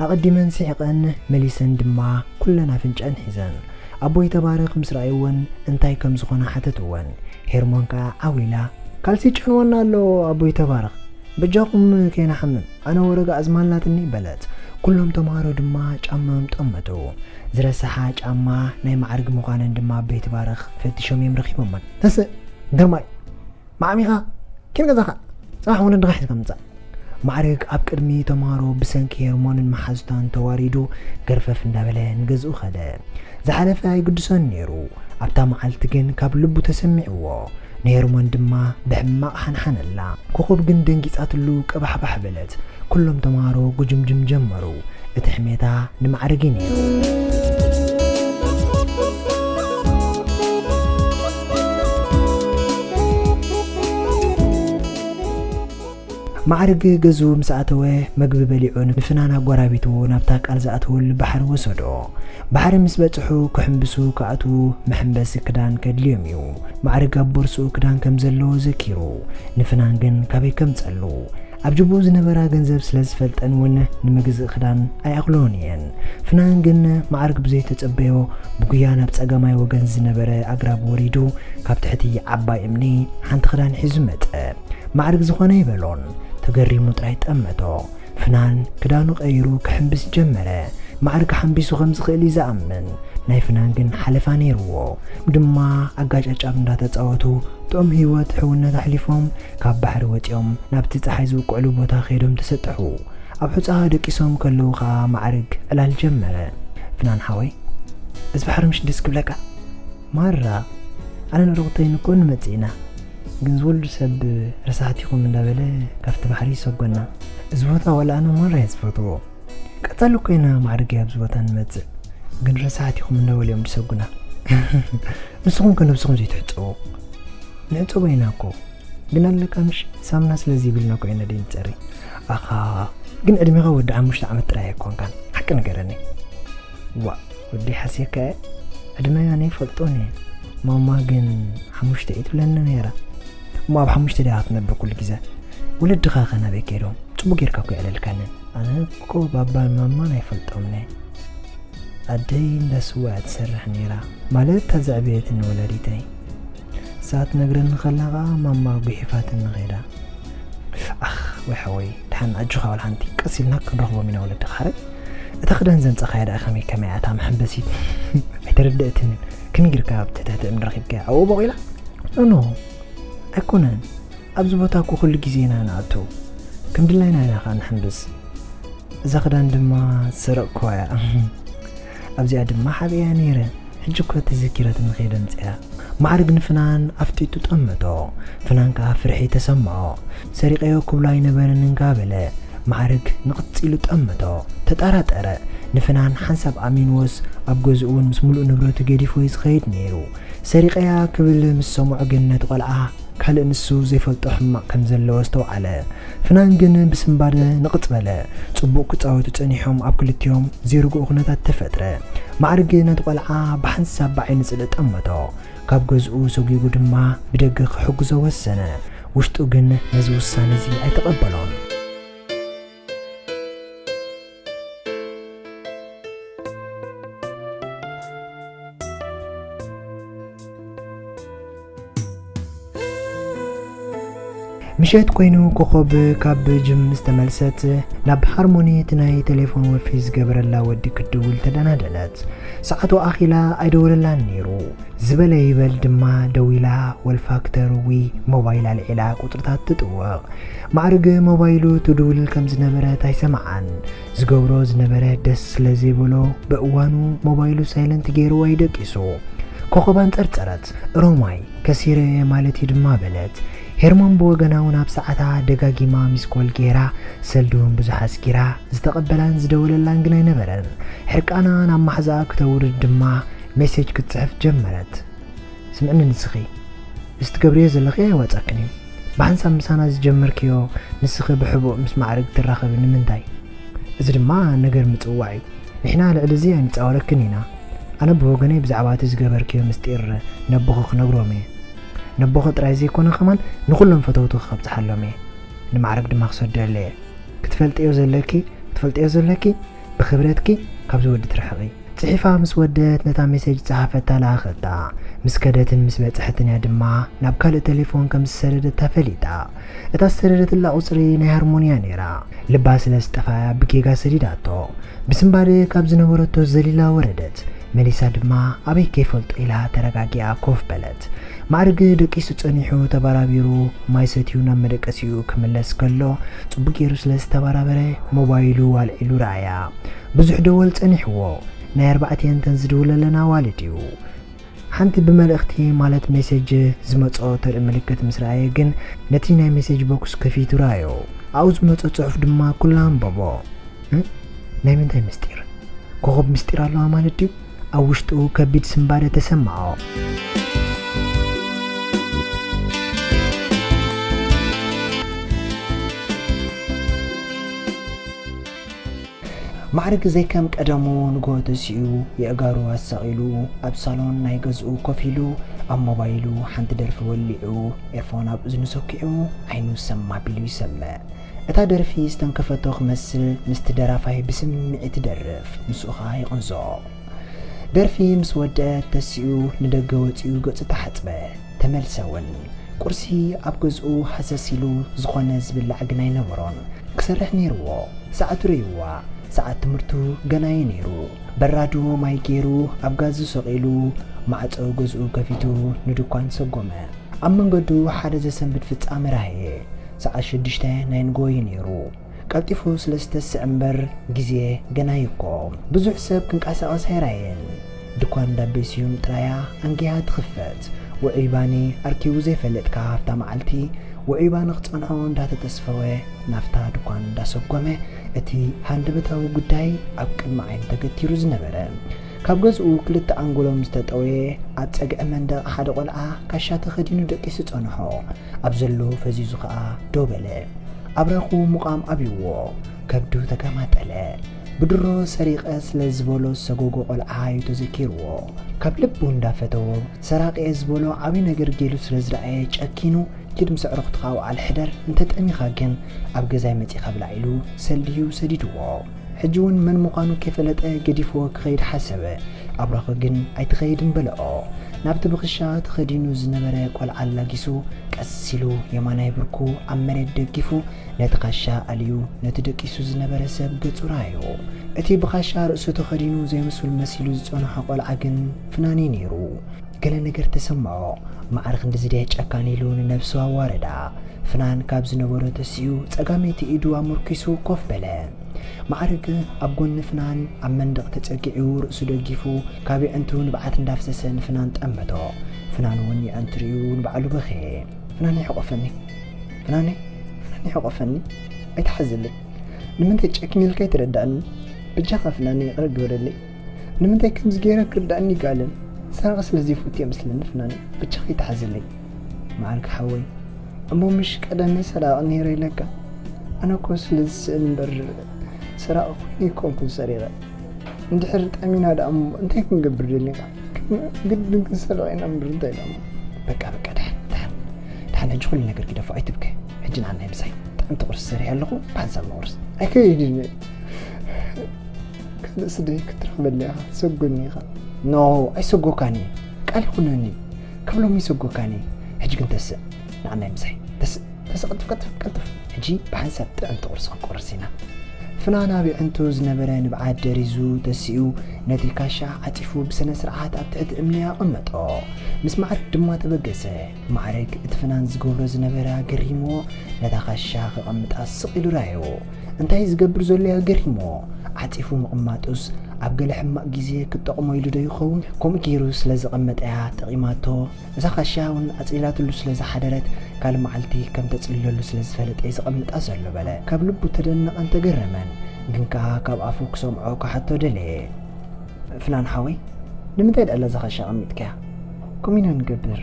ኣቐዲመን ስሒቐን መሊሰን ድማ ኩለን ኣፍንጨን ሒዘን። ኣቦይ ተባረኽ ምስ ረኣይወን እንታይ ከም ዝኾነ ሓተትወን። ሄርሞን ከኣ ዓው ኢላ፣ ካልሲ ጨንወና ኣሎ ኣቦይ ተባረኽ፣ በጃኹም ከይንሓምም፣ ኣነ ወረጋ ኣዝማ ኣላትኒ በለት። ኩሎም ተምሃሮ ድማ ጫማኦም ጠመቱ። ዝረሳሓ ጫማ ናይ ማዕርግ ምዃነን ድማ ኣቦይ ተባረኽ ፈቲሾም እዮም ረኺቦመን። ተስእ፣ ግርማይ፣ ማዕሚኻ፣ ኪን ገዛኻ፣ ጽባሕ ወለድኻ ሒዝካ ምጻእ። ማዕርግ ኣብ ቅድሚ ተምሃሮ ብሰንኪ ሄርሞንን መሓዙታን ተዋሪዱ ገርፈፍ እንዳበለ ንገዝኡ ኸደ። ዝሓለፈ ኣይግድሶን ነይሩ። ኣብታ መዓልቲ ግን ካብ ልቡ ተሰሚዕዎ። ንሄርሞን ድማ ብሕማቕ ሓንሓነላ። ኮኾብ ግን ደንጊጻትሉ ቀባሕባሕ በለት። ኩሎም ተምሃሮ ጉጅምጅም ጀመሩ። እቲ ሕሜታ ንማዕርግ እዩ ነይሩ። ማዕርግ ገዝኡ ምስ ኣተወ፣ መግቢ በሊዑ ንፍናን ኣጎራቢቱ ናብታ ቃል ዝኣተወሉ ባሕሪ ወሰዶ። ባሕሪ ምስ በጽሑ፣ ክሕምብሱ ክኣትዉ መሐንበሲ ክዳን ከድልዮም እዩ። ማዕርግ ኣብ ቦርስኡ ክዳን ከም ዘለዎ ዘኪሩ፣ ንፍናን ግን ካበይ ከምጸሉ። ኣብ ጅቡኡ ዝነበራ ገንዘብ ስለ ዝፈልጠን እውን ንምግዝእ ክዳን ኣይኣኽልዎን እየን። ፍናን ግን ማዕርግ ብዘይተጸበዮ ብጉያ ናብ ጸጋማይ ወገን ዝነበረ ኣግራብ ወሪዱ፣ ካብ ትሕቲ ዓባይ እምኒ ሓንቲ ክዳን ሒዙ መጸ። ማዕርግ ዝኾነ ኣይበሎን። ተገሪሙ ጥራይ ጠመቶ። ፍናን ክዳኑ ቀይሩ ክሕምብስ ጀመረ። ማዕርግ ሓምቢሱ ከም ዝኽእል እዩ ዝኣምን። ናይ ፍናን ግን ሓለፋ ነይርዎ። ድማ ኣጋጫጫብ እንዳተጻወቱ ጥዑም ህይወት ሕውነት ኣሕሊፎም ካብ ባሕሪ ወጺኦም ናብቲ ጸሓይ ዝውቅዕሉ ቦታ ከይዶም ተሰጥሑ። ኣብ ሑጻ ደቂሶም ከለዉ ኸኣ ማዕርግ ዕላል ጀመረ። ፍናን ሓወይ፣ እዚ ባሕሪ ምሽ ደስ ክብለካ? ማራ፣ ኣነ ንዕሩቕተይን እኮ ንመጽእ ኢና። ግን ዝወልዱ ሰብ ረሳሕት ኢኹም እንዳበለ ካብቲ ባሕሪ ይሰጎና። እዚ ቦታ ዋላ ኣነ ማራ እየ ዝፈትዎ። ቀጻሊ እኮ ኢና ማዕርግ ኣብዚ ቦታ ንመጽእ። ግን ረሳሕት ኢኹም እንዳበሉ እዮም ዝሰጉና። ንስኹም ከ ነብስኹም ዘይትሕጸቡ? ንሕጸቦ ኢና እኮ። ግን ኣለካ ምሽ ሳምና ስለ ዘይብልና እኮ ኢና ደይንጸሪ። ኣኻ፣ ግን ዕድሜኻ ወዲ ሓሙሽተ ዓመት ጥራይ ኣይኮንካን። ሓቂ ንገረኒ። ዋ፣ ወዲ ሓስየካ እየ። ዕድመይ ኣነ ይፈልጦን እየ። ማማ ግን ሓሙሽተ እዩ ትብለኒ ነይራ። እሞ ኣብ ሓሙሽተ ዲኻ ክትነብር ኩሉ ግዜ? ወለድኻ ከ ናበይ ከይዶም? ጽቡቕ ጌርካ እኮ የዕለልካኒ። ኣነ እኮ ባባን ማማን ኣይፈልጦምን እየ። ኣደይ እንዳ ስዋ እያ ትሰርሕ ነይራ። ማለት እታ ዘዕበየትኒ ወላዲተይ። ንሳ ትነግረኒ ከላ ኸኣ ማማ ጉሒፋትኒ ኸይዳ። ኣኽ፣ ወይ ሓወይ፣ ደሓን ኣጆኻ፣ ዋላ ሓንቲ ቀስ ኢልና ክንረኽቦም ኢና ወለድኻ። ሓረግ፣ እታ ክዳን ዘምጻኻያ ደኣ ከመይ ከመይ እያ እታ መሐንበሲት? ኣይተረድእትንን። ከመይ ጌርካ ኣብ ትሕቲ እምኒ ረኺብካያ? ኣብኡ ቦቒላ? ኖ፣ ኖ፣ ኣይኮነን። ኣብዚ ቦታ እኮ ኩሉ ግዜ ኢና ንኣቱ። ከም ድላይና ኢና ኸኣ ንሕንብስ። እዛ ክዳን ድማ ዝሰረቕክዋ እያ። ኣብዚኣ ድማ ሓቢእያ ነይረ። ሕጂ እኮ ተዘኪራትኒ ከይደ ኣምጺኣ። ማዕርግ ንፍናን ኣፍጢጡ ጠመቶ። ፍናን ከኣ ፍርሒ ተሰምዖ። ሰሪቐዮ ክብሎ ኣይነበረንን ከኣ በለ። ማዕርግ ንቕጽ ኢሉ ጠመቶ። ተጠራጠረ። ንፍናን ሓንሳብ ኣሚንዎስ ኣብ ገዝኡ እውን ምስ ምሉእ ንብረቱ ገዲፍዎ እዩ ዝኸይድ ነይሩ። ሰሪቐያ ክብል ምስ ሰምዖ ግን ነቲ ቆልዓ ካልእ ንሱ ዘይፈልጦ ሕማቕ ከም ዘለዎ ኣስተውዓለ። ፍናን ግን ብስንባደ ንቕጽ በለ። ጽቡቕ ክጻወቱ ጸኒሖም ኣብ ክልቲኦም ዘይርጉእ ኩነታት ተፈጥረ። ማዕርግ ነቲ ቆልዓ ብሓንሳብ ብዓይኒ ጽልኢ ጠመቶ። ካብ ገዝኡ ሰጒጉ ድማ ብደገ ክሕግዞ ወሰነ። ውሽጡ ግን ነዚ ውሳነ እዚ ኣይተቐበሎን። ምሸት ኮይኑ ኮኾብ ካብ ጅም ምስ ተመልሰት፣ ናብ ሃርሞኒ እቲ ናይ ቴሌፎን ወፊ ዝገበረላ ወዲ ክትድውል ተደናደነት። ሰዓቱ ኣኺላ ኣይደወለላን ነይሩ። ዝበለ ይበል ድማ ደዊላ ወልፋክተር ዊ ሞባይል ኣልዒላ ቁጽርታት ትጥውቕ። ማዕርግ ሞባይሉ ትድውል ከም ዝነበረት ኣይሰምዓን። ዝገብሮ ዝነበረ ደስ ስለ ዘይበሎ ብእዋኑ ሞባይሉ ሳይለንት ገይርዎ እዩ ደቂሱ። ኮኾብ ኣንጸርጸረት። ሮማይ፣ ከሲረ እየ ማለት እዩ ድማ በለት። ሄርሞን ብወገና እውን ኣብ ሰዓታ ደጋጊማ ሚስኮል ገይራ፣ ሰልዲ እውን ብዙሕ ኣስጊራ፣ ዝተቐበላን ዝደወለላን ግን ኣይነበረን። ሕርቃና ናብ ማሕዛኣ ክተውርድ ድማ ሜሴጅ ክትጽሕፍ ጀመረት። ስምዕኒ ንስኺ፣ እዚ ትገብርዮ ዘለኺ ኣየዋጻክን እዩ። ብሓንሳብ ምሳና ዝጀመርክዮ ንስኺ ብሕቡእ ምስ ማዕርግ ትራኸቢ ንምንታይ? እዚ ድማ ነገር ምጽውዋዕ እዩ። ንሕና ልዕሊ እዚ ኣይንጻወረክን ኢና። ኣነ ብወገነይ ብዛዕባ እቲ ዝገበርክዮ ምስጢር ነቦኺ ክነግሮም እየ። ነቦኺ ጥራይ ዘይኮነ ከማን ንኹሎም ፈተውትኺ ከብጽሓሎም እየ። ንማዕርግ ድማ ክሰደሉ እየ። ክትፈልጥዮ ዘለኪ፣ ክትፈልጥዮ ዘለኪ ብኽብረትኪ ካብዚ ወዲ ትርሕቒ። ጽሒፋ ምስ ወደት ነታ ሜሴጅ ጸሓፈታ ለኣኸታ። ምስ ከደትን ምስ በጽሐትን እያ ድማ ናብ ካልእ ቴሌፎን ከም ዝሰደደታ ፈሊጣ። እታ ዝሰደደትላ ቁጽሪ ናይ ሃርሞንያ ነይራ። ልባ ስለ ዝጠፋያ ብጌጋ ሰዲዳቶ። ብስንባደ ካብ ዝነበረቶ ዘሊላ ወረደት። መሊሳ ድማ ኣበይ ከይፈልጦ ኢላ ተረጋጊኣ ኮፍ በለት። ማዕርግ ደቂሱ ጸኒሑ ተባራቢሩ ማይ ሰትዩ ናብ መደቀሲኡ ክምለስ ከሎ ጽቡቅ ገይሩ ስለ ዝተባራበረ ሞባይሉ ኣልዒሉ ረኣያ። ብዙሕ ደወል ጸኒሕዎ። ናይ ኣርባዕቲኤን ተን ዝድውለለን ኣዋልድ እዩ። ሓንቲ ብመልእኽቲ ማለት ሜሴጅ ዝመጾ ተርኢ ምልክት ምስ ረኣየ ግን ነቲ ናይ ሜሴጅ ቦክስ ከፊቱ ረኣዮ። ኣብኡ ዝመጾ ጽሑፍ ድማ ኩሉ ኣንበቦ። እ? ናይ ምንታይ ምስጢር? ኮኾብ ምስጢር ኣለዋ ማለት ድዩ? ኣብ ውሽጡ ከቢድ ስንባደ ተሰምዖ። ማዕርግ ዘይከም ቀደሙ ንግሆ ተሲኡ የእጋሩ ኣሳቒሉ ኣብ ሳሎን ናይ ገዝኡ ኮፍ ኢሉ ኣብ ሞባይሉ ሓንቲ ደርፊ ወሊዑ ኤርፎን ኣብ እዝኑ ሰኪዑ ዓይኑ ሰም ኣቢሉ ይሰምዕ። እታ ደርፊ ዝተንከፈቶ ክመስል ምስቲ ደራፋይ ብስምዒት ይደርፍ፣ ንሱ ኸኣ ይቕንዞ። ደርፊ ምስ ወድአት ተሲኡ ንደገ ወጺኡ ገጹ ተሓጽበ። ተመልሰ እውን ቁርሲ ኣብ ገዝኡ ሃሰስ ኢሉ ዝኾነ ዝብላዕ ግን ኣይነበሮን። ክሰርሕ ነይርዎ። ሰዓቱ ረይዋ፣ ሰዓት ትምህርቱ ገና እዩ ነይሩ። በራዱ ማይ ገይሩ ኣብ ጋዝ ሰቒሉ ማዕጾ ገዝኡ ከፊቱ ንድኳን ሰጎመ። ኣብ መንገዱ ሓደ ዘሰንብድ ፍጻመ ረኣየ። ሰዓት ሽዱሽተ ናይ ንግሆ እዩ ነይሩ። ቀልጢፉ ስለ ዝተስዕ እምበር ግዜ ገና እዩ እኮ። ብዙሕ ሰብ ክንቀሳቐስ ኣይረኣየን። ድኳን እንዳ ቤስዩም ጥራያ ኣንጊሃ ትኽፈት። ውዑይ ባኒ ኣርኪቡ ዘይፈልጥ ከኣ ኣብታ መዓልቲ ውዑይ ባኒ ክጸንሖ እንዳተተስፈወ ናብታ ድኳን እንዳሰጎመ እቲ ሃንደበታዊ ጉዳይ ኣብ ቅድሚ ዓይኑ ተገቲሩ ዝነበረ። ካብ ገዝኡ ክልተ ኣንጎሎም ዝተጠወየ ኣብ ጸግዒ መንደቕ ሓደ ቆልዓ ካሻ ተኸዲኑ ደቂሱ ጸንሖ። ኣብ ዘሎ ፈዚዙ ከኣ ደው በለ። ኣብራኹ ምቓም ኣብይዎ፣ ከብዱ ተገማጠለ። ብድሮ ሰሪቐ ስለ ዝበሎ ዝሰጎጎ ቆልዓ እዩ ተዘኪርዎ። ካብ ልቡ እንዳፈተዎ፣ ሰራቒ እየ ዝበሎ ዓብዪ ነገር ገይሩ ስለ ዝረኣየ ጨኪኑ፣ ኪድ ምስ ኣዕሩኽትኻ ውዓል ሕደር፣ እንተጠሚኻ ግን ኣብ ገዛይ መጺኻ ብላዕ ኢሉ ሰልድዩ ሰዲድዎ። ሕጂ እውን መን ምዃኑ ከይፈለጠ ገዲፍዎ ክኸይድ ሓሰበ። ኣብራኹ ግን ኣይትኸይድን በልዖ። ናብቲ ብኽሻ ተኸዲኑ ዝነበረ ቆልዓ ኣላጊሱ ቀስ ኢሉ የማናይ ብርኩ ኣብ መሬት ደጊፉ ነቲ ካሻ ኣልዩ ነቲ ደቂሱ ዝነበረ ሰብ ገጹ ረኣዮ። እቲ ብኻሻ ርእሱ ተኸዲኑ ዘይምስል መሲሉ ዝጸንሖ ቆልዓ ግን ፍናን እዩ ነይሩ። ገለ ነገር ተሰምዖ። ማዕረ ክንድዚ ድየ ጨካን ኢሉ ንነብሱ ኣዋረዳ። ፍናን ካብ ዝነበሮ ተሲኡ ጸጋመይቲ ኢዱ ኣመርኪሱ ኮፍ በለ። ማዕርግ ኣብ ጎኒ ፍናን ኣብ መንደቕ ተጸጊዑ ርእሱ ደጊፉ ካብ የዕንቱ ንብዓት እንዳፍሰሰ ንፍናን ጠመቶ። ፍናን እውን የዕንቱ ርእዩ ንባዕሉ በኸየ። ፍናን ይሕቆፈኒ፣ ፍናን፣ ፍናን ይሕቆፈኒ፣ ኣይትሓዝለይ። ንምንታይ ጨኪን ኢልካ ኣይትረዳእኒ? በጃኻ ፍናን ይቕረ ግበረለይ። ንምንታይ ከምዚ ገይረ ክርዳእኒ ይከኣልን? ሰራቒ ስለ ዘይፈቱ እየ መስለኒ ፍናን፣ በጃኻ ኣይትሓዝለይ። ማዕርግ ሓወይ፣ እሞ ምሽ ቀደመ ሰራቒ ነይረ ኢለካ? ኣነ እኮ ስለ ዝስእል እምበር ሰራቒ ኮይነ ኣይኮንኩን ሰሪቐ። እንድሕር ጠሚና ደኣ እሞ እንታይ ክንገብር ደሊኻ? ግድን ክንሰርቕ ኢና እምበር እንታይ ደኣ እሞ። በቃ፣ በቃ፣ ደሓን፣ ደሓን፣ ደሓን፣ ሕጂ ኩሉ ነገር ግደፎ፣ ኣይትብከ። ሕጂ ንዓናይ ምሳይ ጥዕምቲ ቁርሲ ሰሪሐ ኣለኹ፣ ብሓንሳብ ንቑርስ። ኣይከይድን እየ። ካልእ ስደይ ክትረኽበለይ ኢኻ፣ ትሰጎኒ ኢኻ። ኖ፣ ኣይሰጎካን እየ። ቃል ይኹነኒ። ካብ ሎሚ ይሰጎካን እየ። ሕጂ ግን ተስእ፣ ንዓናይ ምሳይ። ተስእ፣ ተስእ፣ ቀልጥፍ፣ ቀልጥፍ፣ ቀልጥፍ። ሕጂ ብሓንሳብ ጥዕምቲ ቁርሲ ክንቆርስ ኢና። ፍናን ኣብ የዕንቱ ዝነበረ ንብዓት ደሪዙ ተሲኡ ነቲ ካሻ ዓጺፉ ብስነ ስርዓት ኣብ ትሕቲ እምኒ ኣቐመጦ። ምስ ማዕርግ ድማ ተበገሰ። ማዕርግ እቲ ፍናን ዝገብሮ ዝነበረ ኣገሪምዎ ነታ ካሻ ከቐምጣ ስቕ ኢሉ ረኣዮ። እንታይ ዝገብር ዘሎ እዩ ኣገሪምዎ። ዓጺፉ ምቕማጡስ ኣብ ገለ ሕማቕ ግዜ ክትጠቕሞ ኢሉ ዶ ይኸውን? ከምኡ ገይሩ ስለ ዘቐመጠያ ጠቒማቶ። እዛ ካሻ እውን ኣጽሊላትሉ ስለ ዝሓደረት፣ ካልእ መዓልቲ ከም ተጽልለሉ ስለ ዝፈለጠ እዩ ዘቐምጣ ዘሎ በለ። ካብ ልቡ ተደነቐን ተገረመን፣ ግን ከኣ ካብ ኣፉ ክሰምዖ ክሓቶ ደለየ። ፍናን ሓወይ፣ ንምንታይ ደኣ እዛ ካሻ ኣቐሚጥካያ? ከምኡ ኢና ንገብር።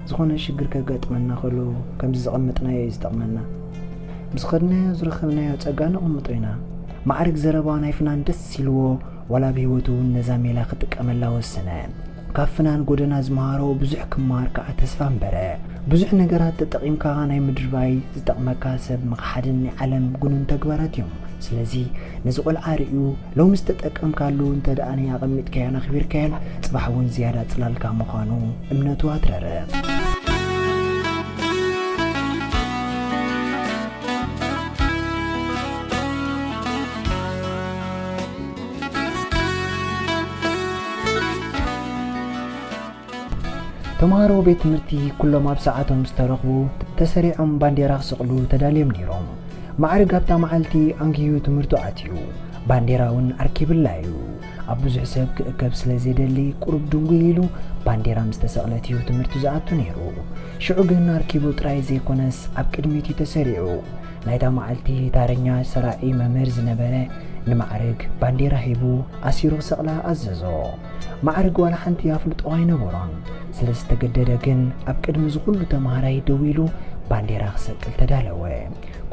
ዝኾነ ሽግር ከጋጥመና ከሎ ከምዚ ዘቐመጥናዮ እዩ ዝጠቕመና። ምስ ኸድናዮ ዝረኸብናዮ ጸጋ ነቐምጦ ኢና። ማዕርግ ዘረባ ናይ ፍናን ደስ ኢልዎ፣ ዋላ ኣብ ህይወቱ እውን ነዛ ሜላ ክጥቀመላ ወሰነ። ካብ ፍናን ጎደና ዝመሃሮ ብዙሕ ክመሃር ከኣ ተስፋ ኣንበረ። ብዙሕ ነገራት ተጠቒምካ ናይ ምድርባይ ዝጠቕመካ ሰብ ምኽሓድን ናይ ዓለም ግኑን ተግባራት እዮም። ስለዚ ነዚ ቆልዓ ርእዩ ሎሚ ዝተጠቀምካሉ እንተ ደኣ ኣቐሚጥካዮን ኣኽቢርካዮን፣ ጽባሕ እውን ዝያዳ ጽላልካ ምዃኑ እምነቱ ኣትረረ። ተምሃሮ ቤት ትምህርቲ ኩሎም ኣብ ሰዓቶም ዝተረኽቡ፣ ተሰሪዖም ባንዴራ ክሰቕሉ ተዳልዮም ነይሮም። ማዕርግ ኣብታ መዓልቲ ኣንጊሁ ትምህርቱ ኣትዩ፣ ባንዴራ እውን ኣርኪብላ እዩ። ኣብ ብዙሕ ሰብ ክእከብ ስለ ዘይደሊ፣ ቁሩብ ድንጉይ ኢሉ ባንዴራ ምስ ተሰቕለት እዩ ትምህርቱ ዝኣቱ ነይሩ። ሽዑ ግን ኣርኪቡ ጥራይ ዘይኮነስ፣ ኣብ ቅድሚት እዩ ተሰሪዑ። ናይታ መዓልቲ ታረኛ ሰራዒ መምህር ዝነበረ ንማዕርግ ባንዴራ ሂቡ ኣሲሩ ክሰቕላ ኣዘዞ። ማዕርግ ዋላ ሓንቲ ኣፍልጦ ኣይነበሮን። ስለ ዝተገደደ ግን ኣብ ቅድሚ ዝኹሉ ተምሃራይ ደው ኢሉ ባንዴራ ክሰቅል ተዳለወ።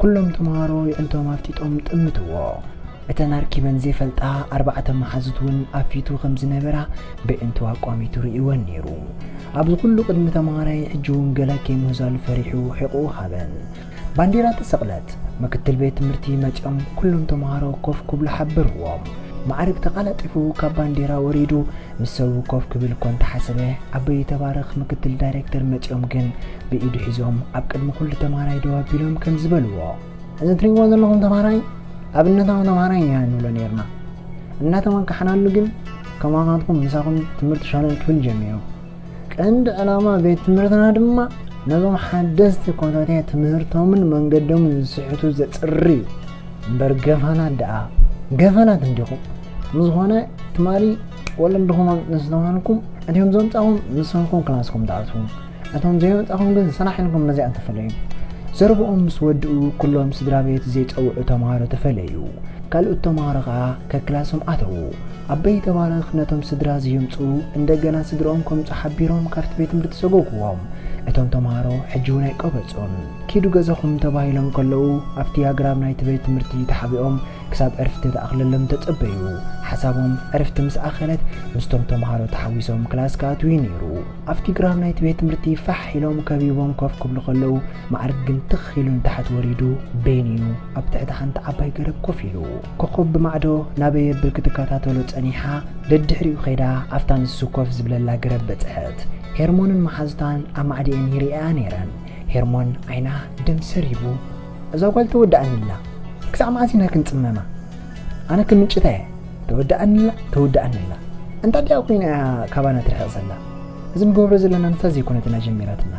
ኩሎም ተምሃሮ የዕንቶም ኣፍጢጦም ጥምትዎ። እተን ኣርኪበን ዘይፈልጣ ኣርባዕተ መሓዙት እውን ኣብ ፊቱ ከም ዝነበራ በየዕንቱ ኣቋሚቱ ርእይወን ነይሩ። ኣብዚ ኩሉ ቅድሚ ተምሃራይ ሕጂ እውን ገለ ከይምህዛሉ ፈሪሑ ሕቖኡ ሃበን። ባንዴራ ተሰቕለት። ምክትል ቤት ትምህርቲ መጺኦም ኩሎም ተምሃሮ ኮፍ ክብሉ ሓበርዎም። ማዕርግ ተቓላጢፉ ካብ ባንዴራ ወሪዱ ምስ ሰቡ ኮፍ ክብል እኮ እንተሓሰበ፣ ኣበይ ተባረኽ ምክትል ዳይሬክተር መጺኦም ግን ብኢዱ ሒዞም ኣብ ቅድሚ ኩሉ ተማሃራይ ደው ኣቢሎም ከምዚ በልዎ። እዚ እትሪእዎ ዘለኹም ተማሃራይ ኣብነታዊ ተማሃራይ ኢና ንብሎ ነይርና። እናተመካሕናሉ ግን ከማኻትኩም ምሳኹም ትምህርቲ ሻለል ክብል ጀሚሩ። ቀንዲ ዕላማ ቤት ትምህርትና ድማ ነዞም ሓደስቲ ኮታትያ ትምህርቶምን መንገዶምን ዝስሕቱ ዘጽሪ እዩ። እምበር ገፋናት ደኣ ገፋናት እንዲኹም። ብዝኾነ ትማሊ ወለድኹም ምስ ተባህልኩም እቲኦም ዘምጻኹም ንስኹም ክላስኩም ትኣትዉ። እቶም ዘይመጻኹም ግን ሰራሕ ኢልኩም ነዚኣ ተፈለዩ። ዘረብኦም ምስ ወድኡ ኩሎም ስድራ ቤት ዘይጸውዑ ተምሃሮ ተፈለዩ። ካልኦት ተምሃሮ ከኣ ከክላሶም ኣተዉ። ኣበይ ተባረኽ ነቶም ስድራ ዘየምጽኡ እንደገና ስድርኦም ከምጹ ሓቢሮም ካብቲ ቤት ትምህርቲ ሰጎግዎም። እቶም ተምሃሮ ሕጂ እውን ኣይቀበጹን። ኪዱ ገዛኹም ተባሂሎም ከለዉ ኣብቲ ኣግራብ ናይቲ ቤት ትምህርቲ ተሓቢኦም ክሳብ ዕርፍቲ ተኣኽለሎም ተጸበዩ። ሓሳቦም ዕርፍቲ ምስ ኣኸለት ምስቶም ተምሃሮ ተሓዊሶም ክላስ ክኣትዉ እዩ ነይሩ። ኣብቲ ግራብ ናይቲ ቤት ትምህርቲ ፋሕ ኢሎም ከቢቦም ኮፍ ክብሉ ከለዉ ማዕርግ ግን ትኽ ኢሉ ንታሕቲ ወሪዱ በይኑ እዩ ኣብ ትሕቲ ሓንቲ ዓባይ ገረብ ኮፍ ኢሉ። ኮኾብ ብማዕዶ ናበይ የብል ክትከታተሎ ጸኒሓ ደድሕሪኡ ኸይዳ ኣብታ ንሱ ኮፍ ዝብለላ ገረብ በጽሐት። ሄርሞንን መሓዙታን ኣብ ማዕዲኤን ይርእያ ነይረን። ሄርሞን ዓይና ደም ሰሪቡ፣ "እዛ ጓል ተወድኣኒ ኣላ። ክሳዕ መዓስ ኢና ክንጽመማ? ኣነ ክምንጭታ እየ። ተወድኣኒ ኣላ፣ ተወድኣኒ ኣላ። እንታይ ደኣ ኮይና እያ ካባና ትርሕቕ ዘላ? እዚ ንገብሮ ዘለና ንሳ ዘይኮነትና ጀሚራትና።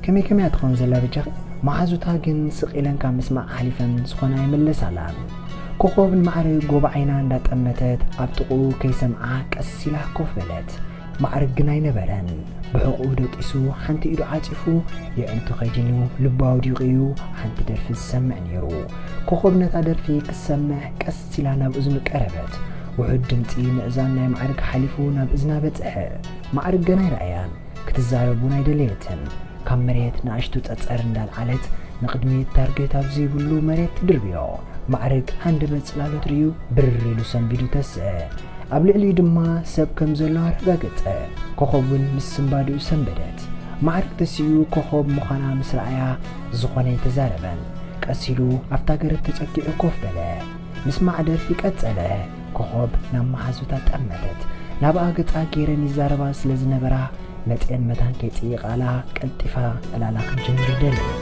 ከመይ ከመይ እያ ትኸውን ዘላ በጃኺ?" መሓዙታ ግን ስቕ ኢለን ካብ ምስማዕ ሓሊፈን ዝኾነ ኣይመለሳላን። ኮኾብ ንማዕርግ ጎቦ ዓይና እንዳጠመተት ኣብ ጥቕኡ ከይሰምዓ ቀስ ኢላ ኮፍ በለት። ማዕርግ ግን ኣይነበረን። ብሕቑኡ ደቂሱ ሓንቲ ኢዱ ዓጺፉ የዕንቱ ከይድን እዩ፣ ልቡ ኣውዲቑ እዩ ሓንቲ ደርፊ ዝሰምዕ ነይሩ። ኮኾብ ነታ ደርፊ ክትሰምዕ ቀስ ኢላ ናብ እዝኑ ቀረበት። ውሑድ ድምጺ ምእዛን ናይ ማዕርግ ሓሊፉ ናብ እዝና በጽሐ። ማዕርግ ገና ኣይረኣያን። ክትዛረብ እውን ኣይደለየትን። ካብ መሬት ንኣሽቱ ጸጸር እንዳልዓለት ንቕድሚት ታርጌት ኣብ ዘይብሉ መሬት ትድርብዮ። ማዕርግ ሃንደበት ጽላሎት ርእዩ ብርር ኢሉ ሰንቢዱ ተስአ። ኣብ ልዕሊኡ ድማ ሰብ ከም ዘሎ ኣረጋገጸ። ኮኾብ እውን ምስ ስንባድኡ ሰንበደት። ማዕርግ ተሲኡ ኮኾብ ምዃና ምስ ረኣያ ዝኾነ ኣይተዛረበን። ቀስ ኢሉ ኣብታ ገረብ ተጸጊዑ ኮፍ በለ። ምስማዕ ደርፊ ቀጸለ። ኮኾብ ናብ መሓዙታ ጠመተት። ናብኣ ገጻ ገይረን ይዛረባ ስለ ዝነበራ መጺአን መታን ከይጽይቓላ ቀልጢፋ ዕላላ ክትጅምር ደለየት።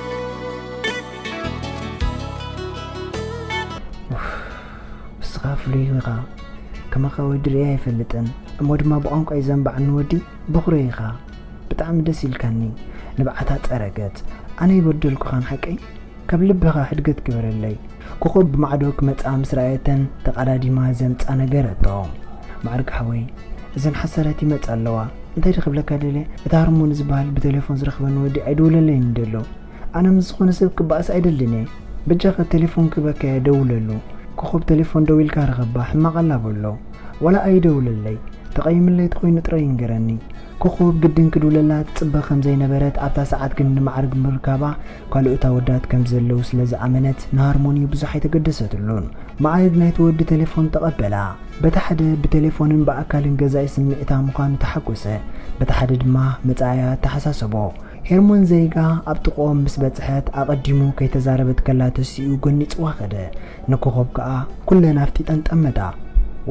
ኡፍ፣ ንስኻ ፍሉይ ኢኻ። ከማኻ ወዲ ርእየ ኣይፈልጥን። እሞ ድማ ብቋንቋ እዩ ዘንባዕኒ ወዲ፣ በኹረይ ኢኻ። ብጣዕሚ ደስ ኢልካኒ። ንብዓታ ጸረገት። ኣነ ይበደልኩኻን ሓቀይ? ካብ ልብኻ ሕድገት ግበረለይ። ኮኾብ ብማዕዶ ክመጻ ምስ ረኣየተን ተቐዳዲማ ዘምጻ ነገረቶ። ማዕርግ ሓወይ፣ እዘን ሓሳዳት ይመጻ ኣለዋ። እንታይ ዶ ክብለካ ደልየ? እቲ ሃርሞኒ ዝበሃል ብቴሌፎን ዝረኽበኒ ወዲ ኣይድውለለይን ደሎ። ኣነ ምስ ዝኾነ ሰብ ክበኣስ ኣይደልን እየ። በጃኻ ቴሌፎን ክበካ እየ፣ ደውለሉ። ኮኾብ ቴሌፎን ደዊልካ ርኸባ፣ ሕማቕ ኣላ በሎ። ዋላ ኣይደውለለይ፣ ተቐይምለይ ተኾይኑ ጥራይ ይንገረኒ። ኮኾብ ግድን ክድውለላ ትጽበ ከም ዘይነበረት፣ ኣብታ ሰዓት ግን ንማዕርግ ምርካባ ካልኦት ኣወዳት ከም ዘለዉ ስለ ዝኣመነት ንሃርሞኒ ብዙሕ ኣይተገደሰትሉን። ማዕርግ ናይቲ ወዲ ቴሌፎን ተቐበላ። በቲ ሓደ ብቴሌፎንን ብኣካልን ገዛኢ ስምዒታ ምዃኑ ተሓጎሰ። በቲ ሓደ ድማ መጻኢያ ኣተሓሳሰቦ። ሄርሞን ዘይጋ ኣብ ጥቕኦም ምስ በጽሐት ኣቐዲሙ ከይተዛረበት ከላ ተሲኡ ጎኒጽዋ ኸደ። ንኮኾብ ከኣ ኩለን ኣፍጢጠን ጠመታ።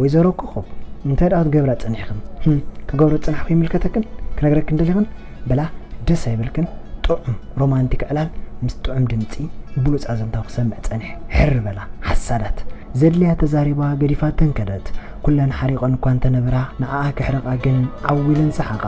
"ወይዘሮ ኮኾብ፣ እንታይ ደኣ ክትገብራ ጸኒሕክን? ህም፣ ክገብሮ ዝጸናሕኩ ይምልከተክን? ክነግረክን ደሊኽን?" በላ። ደስ ኣይበልክን? ጥዑም ሮማንቲክ ዕላል ምስ ጥዑም ድምጺ ብሉጽ ኣዘንታዊ ክሰምዕ ጸኒሐ። ሕር በላ። ሓሳዳት። ዘድልያ ተዛሪባ ገዲፋተን ከደት። ኩለን ሓሪቐን እኳ እንተነበራ፣ ንዓኣ ክሕርቓ ግን ዓው ኢለን ሰሓቓ።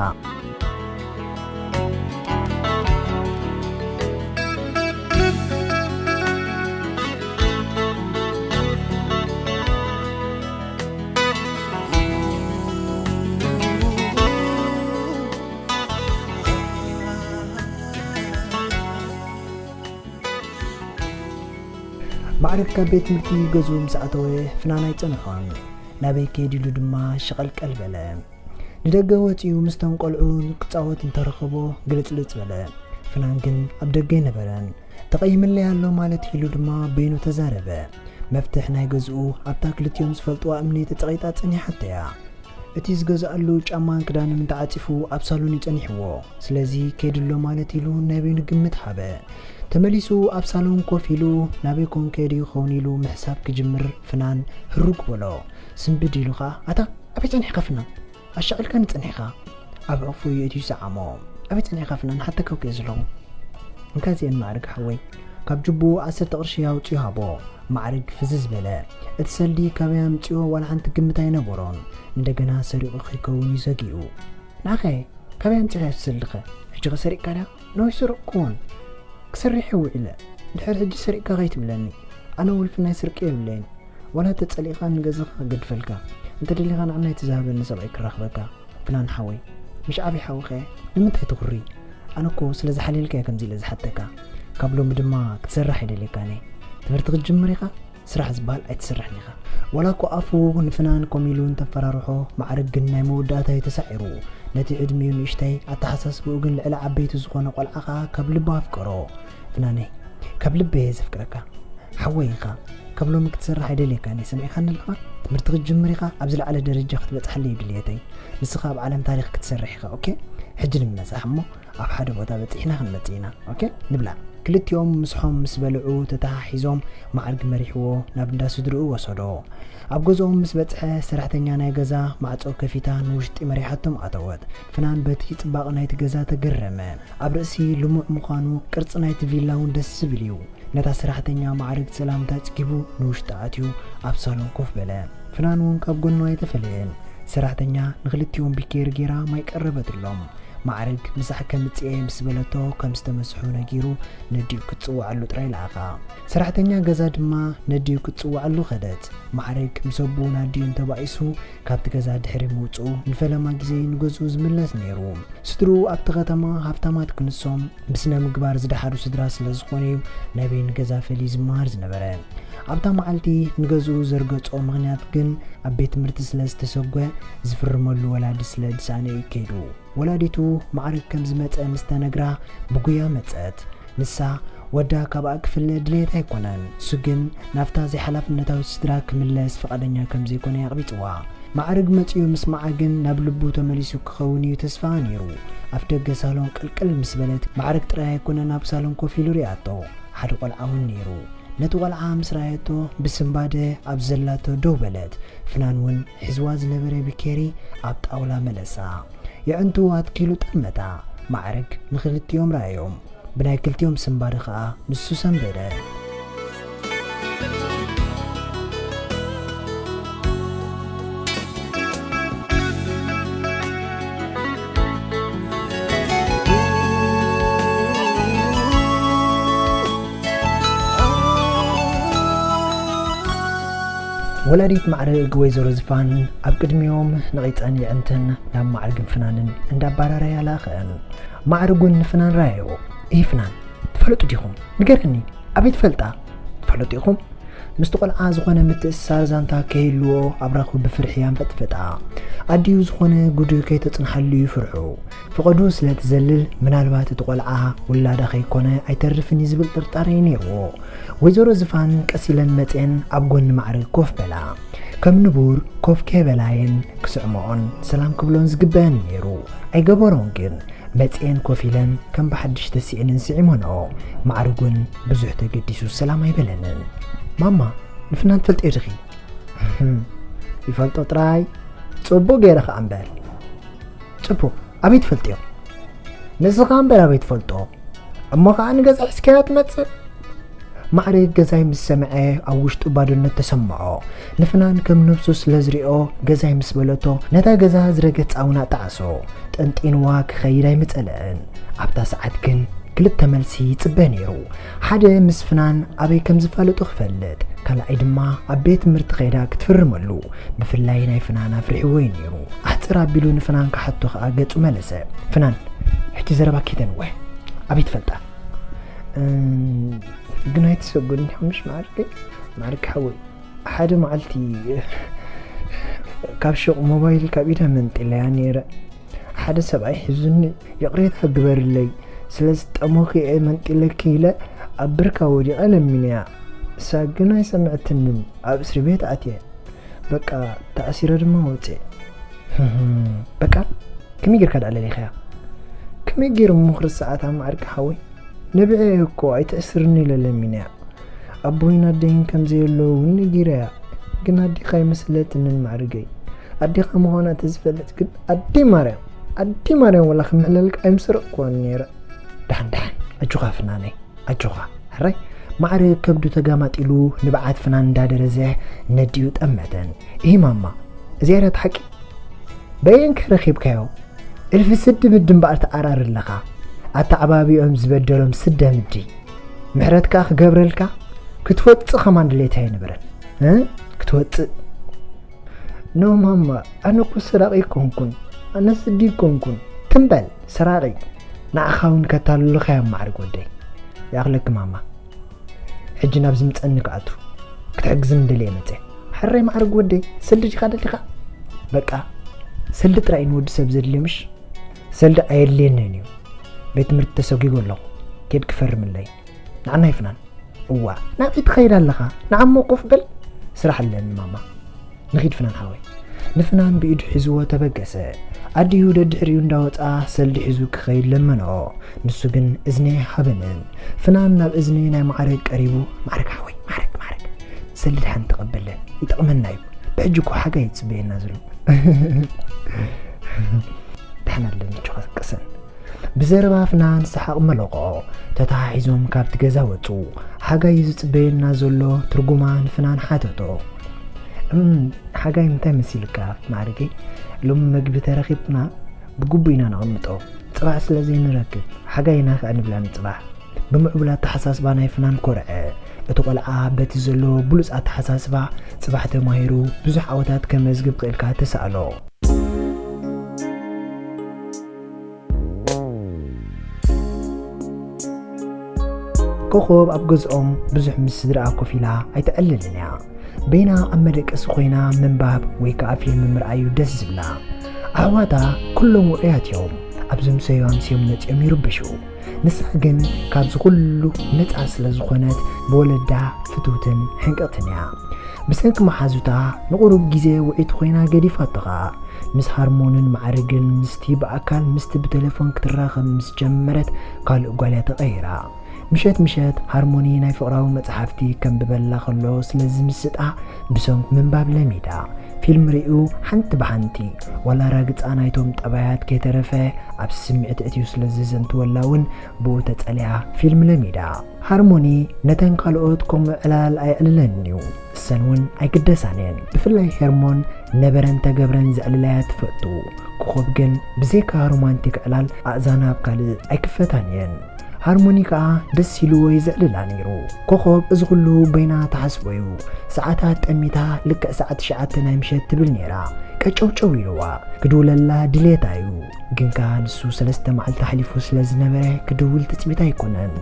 ማዕርግ ካብ ቤት ትምህርቲ ገዝኡ ምስ ኣተወ ፍናን ኣይጸንሖን። ናበይ ከይድ ኢሉ ድማ ሸቐልቀል በለ። ንደገ ወጺኡ ምስቶም ቆልዑ ክጻወት እንተረኸቦ ግልጽልጽ በለ። ፍናን ግን ኣብ ደገ ኣይነበረን። ተቐይምለይ ኣሎ ማለት ኢሉ ድማ በይኑ ተዛረበ። መፍትሕ ናይ ገዝኡ ኣብታ ክልቲኦም ዝፈልጥዋ እምኒ ተጸቒጣ ጸኒሓቶ እያ። እቲ ዝገዝኣሉ ጫማን ክዳንን እንተዓጺፉ ኣብ ሳሎን እዩ ጸኒሕዎ። ስለዚ ከይዱ ኣሎ ማለት ኢሉ ናይ በይኑ ግምት ሃበ። ተመሊሱ ኣብ ሳሎን ኮፍ ኢሉ ናበይ ኮን ከይዱ ይኸውን ኢሉ ምሕሳብ ክጅምር ፍናን ህሩግ በሎ። ስንብድ ኢሉ ኸኣ፣ ኣታ ኣበይ ጸኒሕካ ፍናን? ኣሻቒልካኒ ጸኒሕካ። ኣብ ሕቑፉ የእትዩ ሰዓሞ። ኣበይ ጸኒሕካ ፍናን? ሓተካ እኮ እየ ዘለኹ። እንካ እዚአን ማዕርግ ሓወይ። ካብ ጅቡኡ ዓሰርተ ቅርሺ ኣውጺኡ ሃቦ። ማዕርግ ፍዝዝ በለ። እቲ ሰልዲ ካበይ ኣምጺኦ ዋላ ሓንቲ ግምት ኣይነበሮን። እንደገና ሰሪቑ ከይከውን እዩ ሰጊኡ። ንዓኸ ካበይ ኣምጺኻ እቲ ሰልድኸ? ሕጂ ኸ ሰሪቕካ ድያ? ንወይ ስሩቕ ክውን ክሰርሕ እየ ውዒለ። ድሕሪ ሕጂ ሰሪቕካ ከይትብለኒ። ኣነ ውልፊ ናይ ስርቂ የብለይን። ዋላ ተጸሊእካ ንገዛኻ ክገድፈልካ። እንተ ደሊኻ ንዓናይ እቲ ዝሃበኒ ሰብኣይ ክራኽበካ። ፍናን ሓወይ፣ ምሽ ዓብይ ሓውኸ ንምንታይ ትኹሪ? ኣነ እኮ ስለ ዝሓልየልካ እየ ከምዚ ኢለ ዝሓተካ። ካብ ሎሚ ድማ ክትሰርሕ ኣይደልየካን እየ። ትምህርቲ ክትጅምር ኢኻ? ስራሕ ዝበሃል ኣይትሰርሕን ኢኻ። ዋላ እኮ ኣፉ ንፍናን ኮሚሉ እንተፈራርሖ፣ ማዕርግ ግን ናይ መወዳእታ እዩ ተሳዒሩ። ነቲ ዕድሚኡ ንእሽተይ፣ ኣተሓሳስብኡ ግን ልዕሊ ዓበይቲ ዝኾነ ቆልዓ ኸኣ ካብ ልቡ ኣፍቀሮ። ፍናነይ፣ ካብ ልበይ እየ ዘፍቅረካ። ሓወይ ኢኻ። ካብ ሎሚ ክትሰርሕ ኣይደልየካን እየ፣ ሰሚዕካኒ ኣለኻ? ትምህርቲ ክትጅምር ኢኻ፣ ኣብ ዝለዓለ ደረጃ ክትበጽሓለይ እዩ ድልየተይ። ንስኻ ኣብ ዓለም ታሪኽ ክትሰርሕ ኢኻ፣ ኦኬ? ሕጂ ንምበጻሕ እሞ ኣብ ሓደ ቦታ በጺሕና ክንመጽእ ኢና፣ ኦኬ? ንብላዕ። ክልቲኦም ምስሖም ምስ በልዑ ተተሓሒዞም ማዕርግ መሪሕዎ ናብ እንዳ ስድርኡ ወሰዶ። ኣብ ገዝኦም ምስ በጽሐ ሰራሕተኛ ናይ ገዛ ማዕጾ ከፊታ ንውሽጢ መሪሓቶም ኣተወት። ፍናን በቲ ጽባቕ ናይቲ ገዛ ተገረመ። ኣብ ርእሲ ልሙዕ ምዃኑ ቅርጺ ናይቲ ቪላ እውን ደስ ዝብል እዩ። ነታ ሰራሕተኛ ማዕርግ ሰላምታ ጽጊቡ ንውሽጢ ኣትዩ ኣብ ሳሎን ኮፍ በለ። ፍናን እውን ካብ ጎኑ ኣይተፈለየን። ሰራሕተኛ ንኽልቲኦም ቢኬሪ ጌራ ማይ ቀረበትሎም። ማዕርግ ምሳሕ ከምጽኤ ምስ በለቶ ከም ዝተመስሑ ነጊሩ ነዲኡ ክትጽውዓሉ ጥራይ ለኣኻ። ሰራሕተኛ ገዛ ድማ ነዲኡ ክትጽውዓሉ ኸደት። ማዕርግ ምስ ኣቦኡ ናዲኡ እንተባኢሱ ካብቲ ገዛ ድሕሪ ምውጽኡ ንፈለማ ግዜ ንገዝኡ ዝምለስ ነይሩ። ስድርኡ ኣብቲ ከተማ ሃብታማት ክንሶም ብስነ ምግባር ዝደሓሩ ስድራ ስለ ዝኾነዩ ናበይ ንገዛ ፈልዩ ዝመሃር ዝነበረ። ኣብታ መዓልቲ ንገዝኡ ዘርገጾ ምኽንያት ግን ኣብ ቤት ትምህርቲ ስለ ዝተሰጎ ዝፍርመሉ ወላዲ ስለ ዝሰኣነ እዩ ከይዱ። ወላዲቱ ማዕርግ ከም ዝመጸ ምስ ተነግራ ብጉያ መጸት። ንሳ ወዳ ካብኣ ክፍለ ድሌት ኣይኮነን። እሱ ግን ናብታ ዘይሓላፍነታዊት ስድራ ክምለስ ፍቓደኛ ከም ዘይኮነ ኣቕቢጽዋ። ማዕርግ መጺኡ ምስ መዓ ግን ናብ ልቡ ተመሊሱ ክኸውን እዩ ተስፋኣ ነይሩ። ኣፍ ደገ ሳሎን ቅልቅል ምስ በለት ማዕርግ ጥራይ ኣይኮነን ኣብ ሳሎን ኮፍ ኢሉ ሪኣቶ። ሓደ ቆልዓ እውን ነይሩ። ነቲ ቆልዓ ምስ ረኣየቶ ብስንባደ ኣብ ዘላቶ ደው በለት። ፍናን እውን ሒዝዋ ዝነበረ ቢኬሪ ኣብ ጣውላ መለሳ። የዕንቱ ኣትኪሉ ጠመታ። ማዕርግ ንኽልቲኦም ረኣዮም። ብናይ ክልቲኦም ስንባደ ኸኣ ንሱ ሰንበደ። ወላዲት ማዕርግ ወይዘሮ ዝፋን ኣብ ቅድሚኦም ነቒጸን የዕንተን ናብ ማዕርግን ፍናንን እንዳባራረያ ለኣኸን። ማዕርግ እውን ንፍናን ረኣዮ። "እሂ ፍናን፣ ትፈለጡ ዲኹም? ንገረኒ፣ ኣበይ ትፈልጣ? ትፈለጡ ኢኹም?" ምስቲ ቆልዓ ዝኾነ ምትእስሳር ዛንታ ከይህልዎ ኣብራኹ ብፍርሒ ኣንፈጥፈጣ። ኣዲኡ ዝኾነ ጉድ ከይተጽንሓሉ እዩ ፍርሑ። ፍቐዱ ስለ ትዘልል፣ ምናልባት እቲ ቆልዓ ውላዳ ከይኮነ ኣይተርፍን እዩ ዝብል ጥርጣረ እዩ ነይርዎ። ወይዘሮ ዝፋን ቀስ ኢለን መጽየን ኣብ ጎኒ ማዕርግ ኮፍ በላ። ከም ንቡር ኮፍ ከይበላየን ክስዕምኦን ሰላም ክብሎን ዝግበአን ነይሩ። ኣይገበሮን ግን። መጽየን ኮፍ ኢለን ከም ብሓድሽ ተሲእንን ስዒመንኦ። ማዕርግ እውን ብዙሕ ተገዲሱ ሰላም ኣይበለንን። "ማማ፣ ንፍናን ትፈልጥዮ ዲኺ?" "ይፈልጦ ጥራይ? ጽቡቕ ገይረ ኸኣ እምበር." "ጽቡቕ፣ ኣበይ ትፈልጥዮ?" "ንስኻ እምበር ኣበይ ትፈልጦ? እሞ ኸኣ ንገዛ ሒዝካያ ትመጽእ?" ማዕርግ ገዛይ ምስ ሰምዐ ኣብ ውሽጡ ባዶነት ተሰምዖ። ንፍናን ከም ነብሱ ስለ ዝሪኦ ገዛይ ምስ በለቶ ነታ ገዛ ዝረገጽ እውን ኣጣዕሶ። ጠንጢንዋ ክኸይድ ኣይምጸለአን። ኣብታ ሰዓት ግን ክልተ መልሲ ይጽበ ነይሩ። ሓደ ምስ ፍናን ኣበይ ከም ዝፋለጡ ክፈልጥ፣ ካልኣይ ድማ ኣብ ቤት ትምህርቲ ከይዳ ክትፍርመሉ። ብፍላይ ናይ ፍናን ኣፍሪሕዎ እዩ ነይሩ። ኣሕጽር ኣቢሉ ንፍናን ክሓቶ ከኣ ገጹ መለሰ። "ፍናን፣ ሕጂ ዘረባ ኪደንወ፣ ኣበይ ትፈልጣ?" "እም፣ ግን ኣይትሰጎድኒ ሓሙሽ ማዕርገይ፣ ማዕርግ ሓወይ። ሓደ መዓልቲ ካብ ሹቕ ሞባይል ካብ ኢዳ መንጢለያ ነይረ። ሓደ ሰብኣይ ሒዙኒ፣ 'ይቕሬታ ግበርለይ፣ ስለ ዝጠመኹ እየ መንጢለኪ' ኢለ ኣብ ብርካ ወዲቐ ለሚነያ። እሳ ግን ኣይሰምዐትንን፣ ኣብ እስሪ ቤት ኣትየ። በቃ ተኣሲረ ድማ ወፅየ። በቃ ከመይ ጌርካ ደኣ ለሊኻያ? ከመይ ገይሩ እሞ ክርስዓታ ማዕርግ ሓወይ? ንብዐ እኮ ኣይትእስርኒ ኢለ ለሚነያ። ኣቦይን ኣደይን ከም ዘየለዉ እውን ነጊረያ። ግን ኣዴኻ ኣይመስለትንን ማዕርገይ። ኣዴኻ ምዃና ተዝፈልጥ ግን ኣዲ ማርያም፣ ኣዲ ማርያም ወላ ክምሕለልካ ኣይምሰረቕኩዋን ነይረ። ደሓን ደሓን፣ ኣጆኻ ፍናነይ፣ ኣጆኻ። ሕራይ ማዕረ ከብዱ ተጋማጢሉ ንብዓት ፍናን እንዳደረዘ ነዲኡ ጠመተን። ይህ ማማ፣ እዚኣ ዳት ሓቂ? በየን ከ ረኺብካዮ? እልፊ ስዲ ምድንባር ትኣራር ኣለኻ። ኣተዓባቢኦም ዝበደሎም ስደምዲ። ምሕረት ከኣ ክገብረልካ ክትወጽእ ከማን ድሌት ኣይነበረን። እ? ክትወጽእ። ኖ ማማ፣ ኣነ እኮ ሰራቒ ኣይኮንኩን። ኣነ ስዲ ኣይኮንኩን። ትም በል፣ ሰራቒ። ንዓኻ እውን ከታልሉኻ እዮም ማዕርግ ወደይ። ይኣኽለኪ ማማ። ሕጂ ናብ ዝምጸኒ ክኣቱ። ክትሕግዝኒ ደልየ መጸ። ሕራይ ማዕርግ ወደይ፣ ሰልዲ ዲኻ ደሊኻ? በቃ፣ ሰልዲ ጥራይ ንወዲ ሰብ ዘድልዮ ምሽ? ሰልዲ ኣየድልየንን እዩ። ቤት ትምህርቲ ተሰጒጎ ኣለኹ። ኬድ ክፈርምለይ። ንዓና ይፍናን። እዋ፣ ናበይ ትኸይድ ኣለኻ? ንዓሞ ኮፍ በል። ስራሕ ኣለኒ ማማ። ንኺድ ፍናን ሓወይ። ንፍናን ብኢዱ ሒዝዎ ተበገሰ። ኣዲኡ ደድሕሪኡ እንዳወጽኣ ሰልዲ ሒዙ ክኸይድ ለመኖ። ንሱ ግን እዝኒ ኣይሃበንን። ፍናን ናብ እዝኒ ናይ ማዕረግ ቀሪቡ፣ "ማዕረግ ሓወይ፣ ማዕረግ፣ ማዕረግ። ሰልዲ ድሓን ተቐበለን። ይጠቕመና እዩ። ብሕጂ እኮ ሓጋይ ይጽበየና ዘሎ." ደሓን ኣለኒ፣ ጆኻ ቅሰን። ብዘረባ ፍናን ሰሓቕ መለቖ። ተተሓሒዞም ካብቲ ገዛ ወጹ። ሓጋይ እዩ ዝጽበየና ዘሎ፣ ትርጉማ ንፍናን ሓተቶ። "እም፣ ሓጋይ እንታይ መሲልካ ማዕርገይ? ሎሚ መግቢ ተረኺብና ብግቡእ ኢና ነቐምጦ። ጽባሕ ስለ ዘይንረክብ፣ ሓጋይና ከኣ ንብላ ንጽባሕ." ብምዕቡል ኣተሓሳስባ ናይ ፍናን ኮርዐ። እቲ ቆልዓ በቲ ዘለዎ ብሉጽ ኣተሓሳስባ ጽባሕ ተማሂሩ ብዙሕ ዓወታት ከመዝግብ ክእልካ ተሳእሎ። ኮኾብ ኣብ ገዝኦም ብዙሕ ምስ ስድራኣ ኮፍ ኢላ ኣይተዕልልን እያ። በይና ኣብ መደቀሲ ኮይና ምንባብ ወይ ከኣ ፊልም ምርኣዩ ደስ ዝብላ። ኣሕዋታ ኩሎም ውዑያት እዮም። ኣብ ዘምሰዩ ኣምስዮም መጺኦም ይርብሹ። ንሳ ግን ካብዚ ኩሉ ነጻ ስለ ዝኾነት ብወለዳ ፍትውትን ሕንቅቕትን እያ። ብሰንኪ መሓዙታ ንቑሩብ ግዜ ውዕይቲ ኮይና ገዲፋቶ ኸኣ። ምስ ሃርሞንን ማዕርግን ምስቲ ብኣካል ምስቲ ብቴሌፎን ክትራኸብ ምስ ጀመረት ካልእ ጓል እያ ተቐይራ። ምሸት ምሸት ሃርሞኒ ናይ ፍቕራዊ መጽሓፍቲ ከንብበላ ከሎ ስለ ዝምስጣ ብሰንኩ ምንባብ ለሚዳ። ፊልም ርእዩ ሓንቲ ብሓንቲ ዋላ ራግጻ ናይቶም ጠባያት ከይተረፈ ኣብ ስምዒት እትዩ ስለ ዘዘንትወላ እውን ብኡ ተጸልያ ፊልም ለሚዳ። ሃርሞኒ ነተን ካልኦት ከምኡ ዕላል ኣየዕልለን'ዩ። እሰን እውን ኣይግደሳን እየን። ብፍላይ ሄርሞን ነበረን ተገብረን ዘዕልላያ ትፈቱ። ኮኾብ ግን ብዘይካ ሮማንቲክ ዕላል ኣእዛና ኣብ ካልእ ኣይክፈታን እየን። ሃርሞኒ ከኣ ደስ ኢልዎ እዩ ዘዕልላ ነይሩ። ኮኾብ እዚ ኩሉ በይና ትሓስቦ እዩ። ሰዓታት ጠሚታ ልክዕ ሰዓት ትሽዓተ ናይ ምሸት ትብል ነይራ። ቀጨውጨው ኢልዋ። ክድውለላ ድሌታ እዩ። ግን ከኣ ንሱ ሰለስተ መዓልቲ ሓሊፉ ስለ ዝነበረ ክድውል ትጽቢት ኣይኮነን።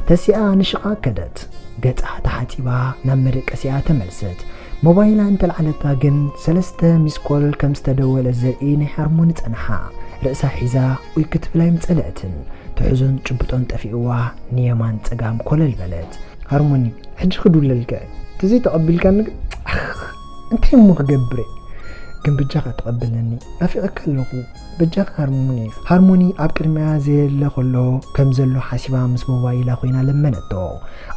ተሲኣ ንሽቓ ከደት። ገጻ ተሓጺባ ናብ መደቀሲኣ ተመልሰት። ሞባይላ እንተልዓለታ ግን ሰለስተ ሚስኮል ከም ዝተደወለ ዘርኢ ናይ ሃርሞኒ ጸንሓ። ርእሳ ሒዛ ኡይ ክትብል ኣይምጸለእትን። ትሕዞን ጭብጦን ጠፊእዋ ንየማን ጸጋም ኮለል በለት። ሃርሞኒ፣ ሕጂ ክድውለልካ እየ። ተዘይተቐቢልካኒ ግን፣ ኣኽ፣ እንታይ እሞ ክገብር እየ? ግን በጃኻ ተቐበለኒ። ናፊቐካ ኣለኹ። በጃኻ ሃርሞኒ። ሃርሞኒ ኣብ ቅድሚያ ዘየለ ከሎ ከም ዘሎ ሓሲባ ምስ ሞባይላ ኮይና ለመነቶ።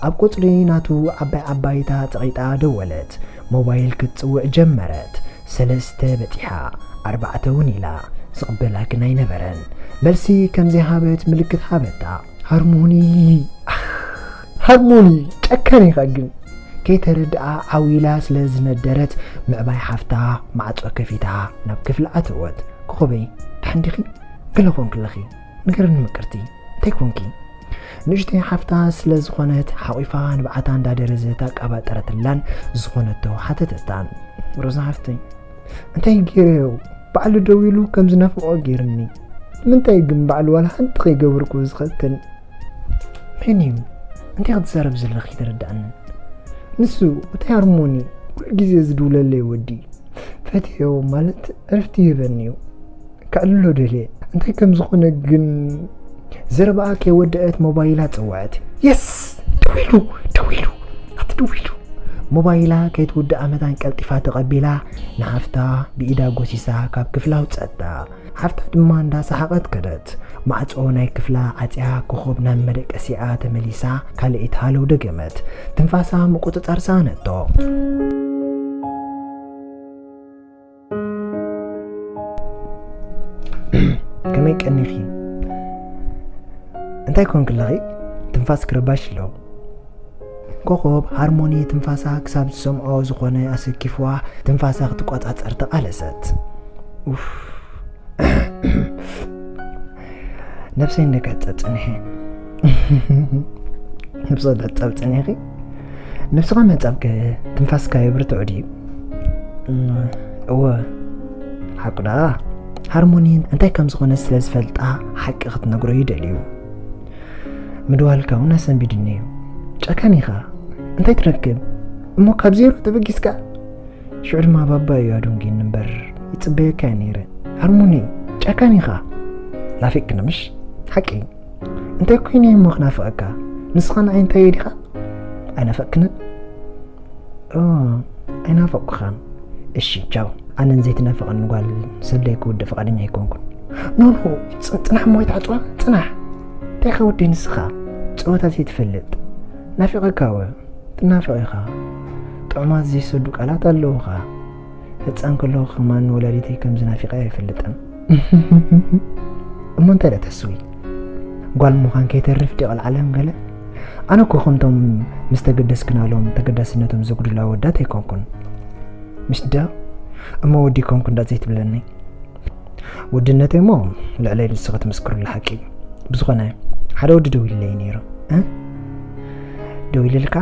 ኣብ ቁጽሪ ናቱ ዓባይ ዓባይታ ጸቒጣ ደወለት። ሞባይል ክትጽውዕ ጀመረት። ሰለስተ በጺሓ፣ ኣርባዕተ እውን ኢላ። ዝቕበላ ግን ኣይነበረን። መልሲ ከም ዘይሃበት ምልክት ሃበታ። ሃርሞኒ፣ ኣኽ፣ ሃርሞኒ፣ ጨካን ኢኻ ግን። ከይተረድኣ ዓው ኢላ ስለ ዝነደረት ምዕባይ ሓፍታ ማዕጾ ከፊታ ናብ ክፍሊ ኣተወት። ኮኾበይ፣ ደሓን ዲኺ? ገለ ኮንኪ ኣለኺ? ንገርኒ ምቅርቲ፣ እንታይ ኮንኪ? ንእሽተይ ሓፍታ ስለ ዝኾነት ሓቒፋ ንብዓታ እንዳደረዘት ኣቃባጠረትላን ዝኾነቶ ሓተተታን። ሮዛ ሓፍተይ፣ እንታይ ገይረዮ? ባዕሉ ደው ኢሉ ከም ዝናፍቖ ገይርኒ። ንምንታይ ግን ባዕሉ ዋላ ሓንቲ ከይገበርኩ ዝኸተኒ? መን እዩ? እንታይ ክትዛረብ ዘለኺ ተረድኣኒ። ንሱ፣ እቲ ሃርሞኒ፣ ኩሉ ግዜ ዝድውለለይ ወዲ። ፈትዮ ማለት ዕርፍቲ ይህበኒ እዩ። ከዕልሎ ደልየ። እንታይ ከም ዝኾነ ግን ዘረባኣ ከይወደአት ሞባይላ ጸውዐት። የስ! ደዊሉ! ደዊሉ! ኣቲ ደዊሉ! ሞባይላ ከይትውድኣ መታን ቀልጢፋ ተቐቢላ፣ ንሓፍታ ብኢዳ ጎሲሳ ካብ ክፍላ ኣውጸታ። ሓፍታ ድማ እንዳሰሓቐት ከደት። ማዕጾ ናይ ክፍላ ዓጽያ፣ ኮኾብ ናብ መደቀሲኣ ተመሊሳ፣ ካልኣይቲ ሃለው ደገመት። ትንፋሳ ምቁጽጻር ሰኣነቶ። ከመይ ቀኒኺ? እንታይ ኮንክለኺ? ትንፋስ ክርባሽ ኣሎ። ኮኾብ ሃርሞኒ ትንፋሳ ክሳብ ዝሰምዖ ዝኾነ ኣሰኪፍዋ፣ ትንፋሳ ክትቆጻጸር ተቓለሰት። ኡፍ። ነብሰይ እንደቀጸ ጽንሐ። ነብሰ ደጸብ ጽንሐ። ነብስኻ መጻብከ ትንፋስካ የብርትዖ ድዩ? እወ፣ ሓቁ ደኣ። ሃርሞኒ እንታይ ከም ዝኾነ ስለ ዝፈልጣ ሓቂ ክትነግሮ ይደልዩ። ምድዋልካ እውን ኣሰንቢድኒ እዩ። ጨካን ኢኻ። እንታይ ትረክብ? እሞ ካብ ዜሮ ተበጊስካ? ሽዑ ድማ ባባ እዩ ኣደንጒኒ እምበር ይጽበየካ እየ ነይረ። ሃርሞኒ፣ ጨካን ኢኻ። ናፊቅክኒ ምሽ? ሓቂ። እንታይ ኮይነ እሞ ክናፍቐካ? ንስኻ ንዓይ እንታይ ኢኻ? ኣይናፈቅክንን? ኦ፣ ኣይናፈቅኩኻን። እሺ፣ ቻው። ኣነን ዘይትናፍቐኒ ጓል ሰደይ ክውድእ ፍቓደኛ ኣይኮንኩን። ኖ፣ ኖ፣ ጽ-፣ ጽናሕ እሞ ኣይትዓጽዋ፣ ጽናሕ። እንታይ ኢኻ ወደይ ንስኻ? ጸወታ ዘይትፈልጥ። ናፊቐካ ወ? ትናፍቕ ኢኻ። ጥዑማት ዘይሰዱ ቃላት ኣለዉኻ። ህጻን ከለኹ ከማን ንወላዲተይ ከም ዝናፊቐ ኣይፈልጥን። እሞ እንታይ ደኣ ትሕስዊ? ጓል ምዃን ከይተርፍ ድቕልዓለም ገለ? ኣነ እኮ ከምቶም ምስ ተገደስክናሎም ተገዳስነቶም ዘጉድሉ ኣወዳት ኣይኮንኩን። ምሽ ዶ? እሞ ወዲ ኮንኩ እንዳ ዘይትብለኒ። ወድነተይ እሞ ልዕለይ ንስኺ ትምስክርሉ ሓቂ። ብዝኾነ፣ ሓደ ወዲ ደዊልለይ ነይሩ። እ? ደዊልልካ?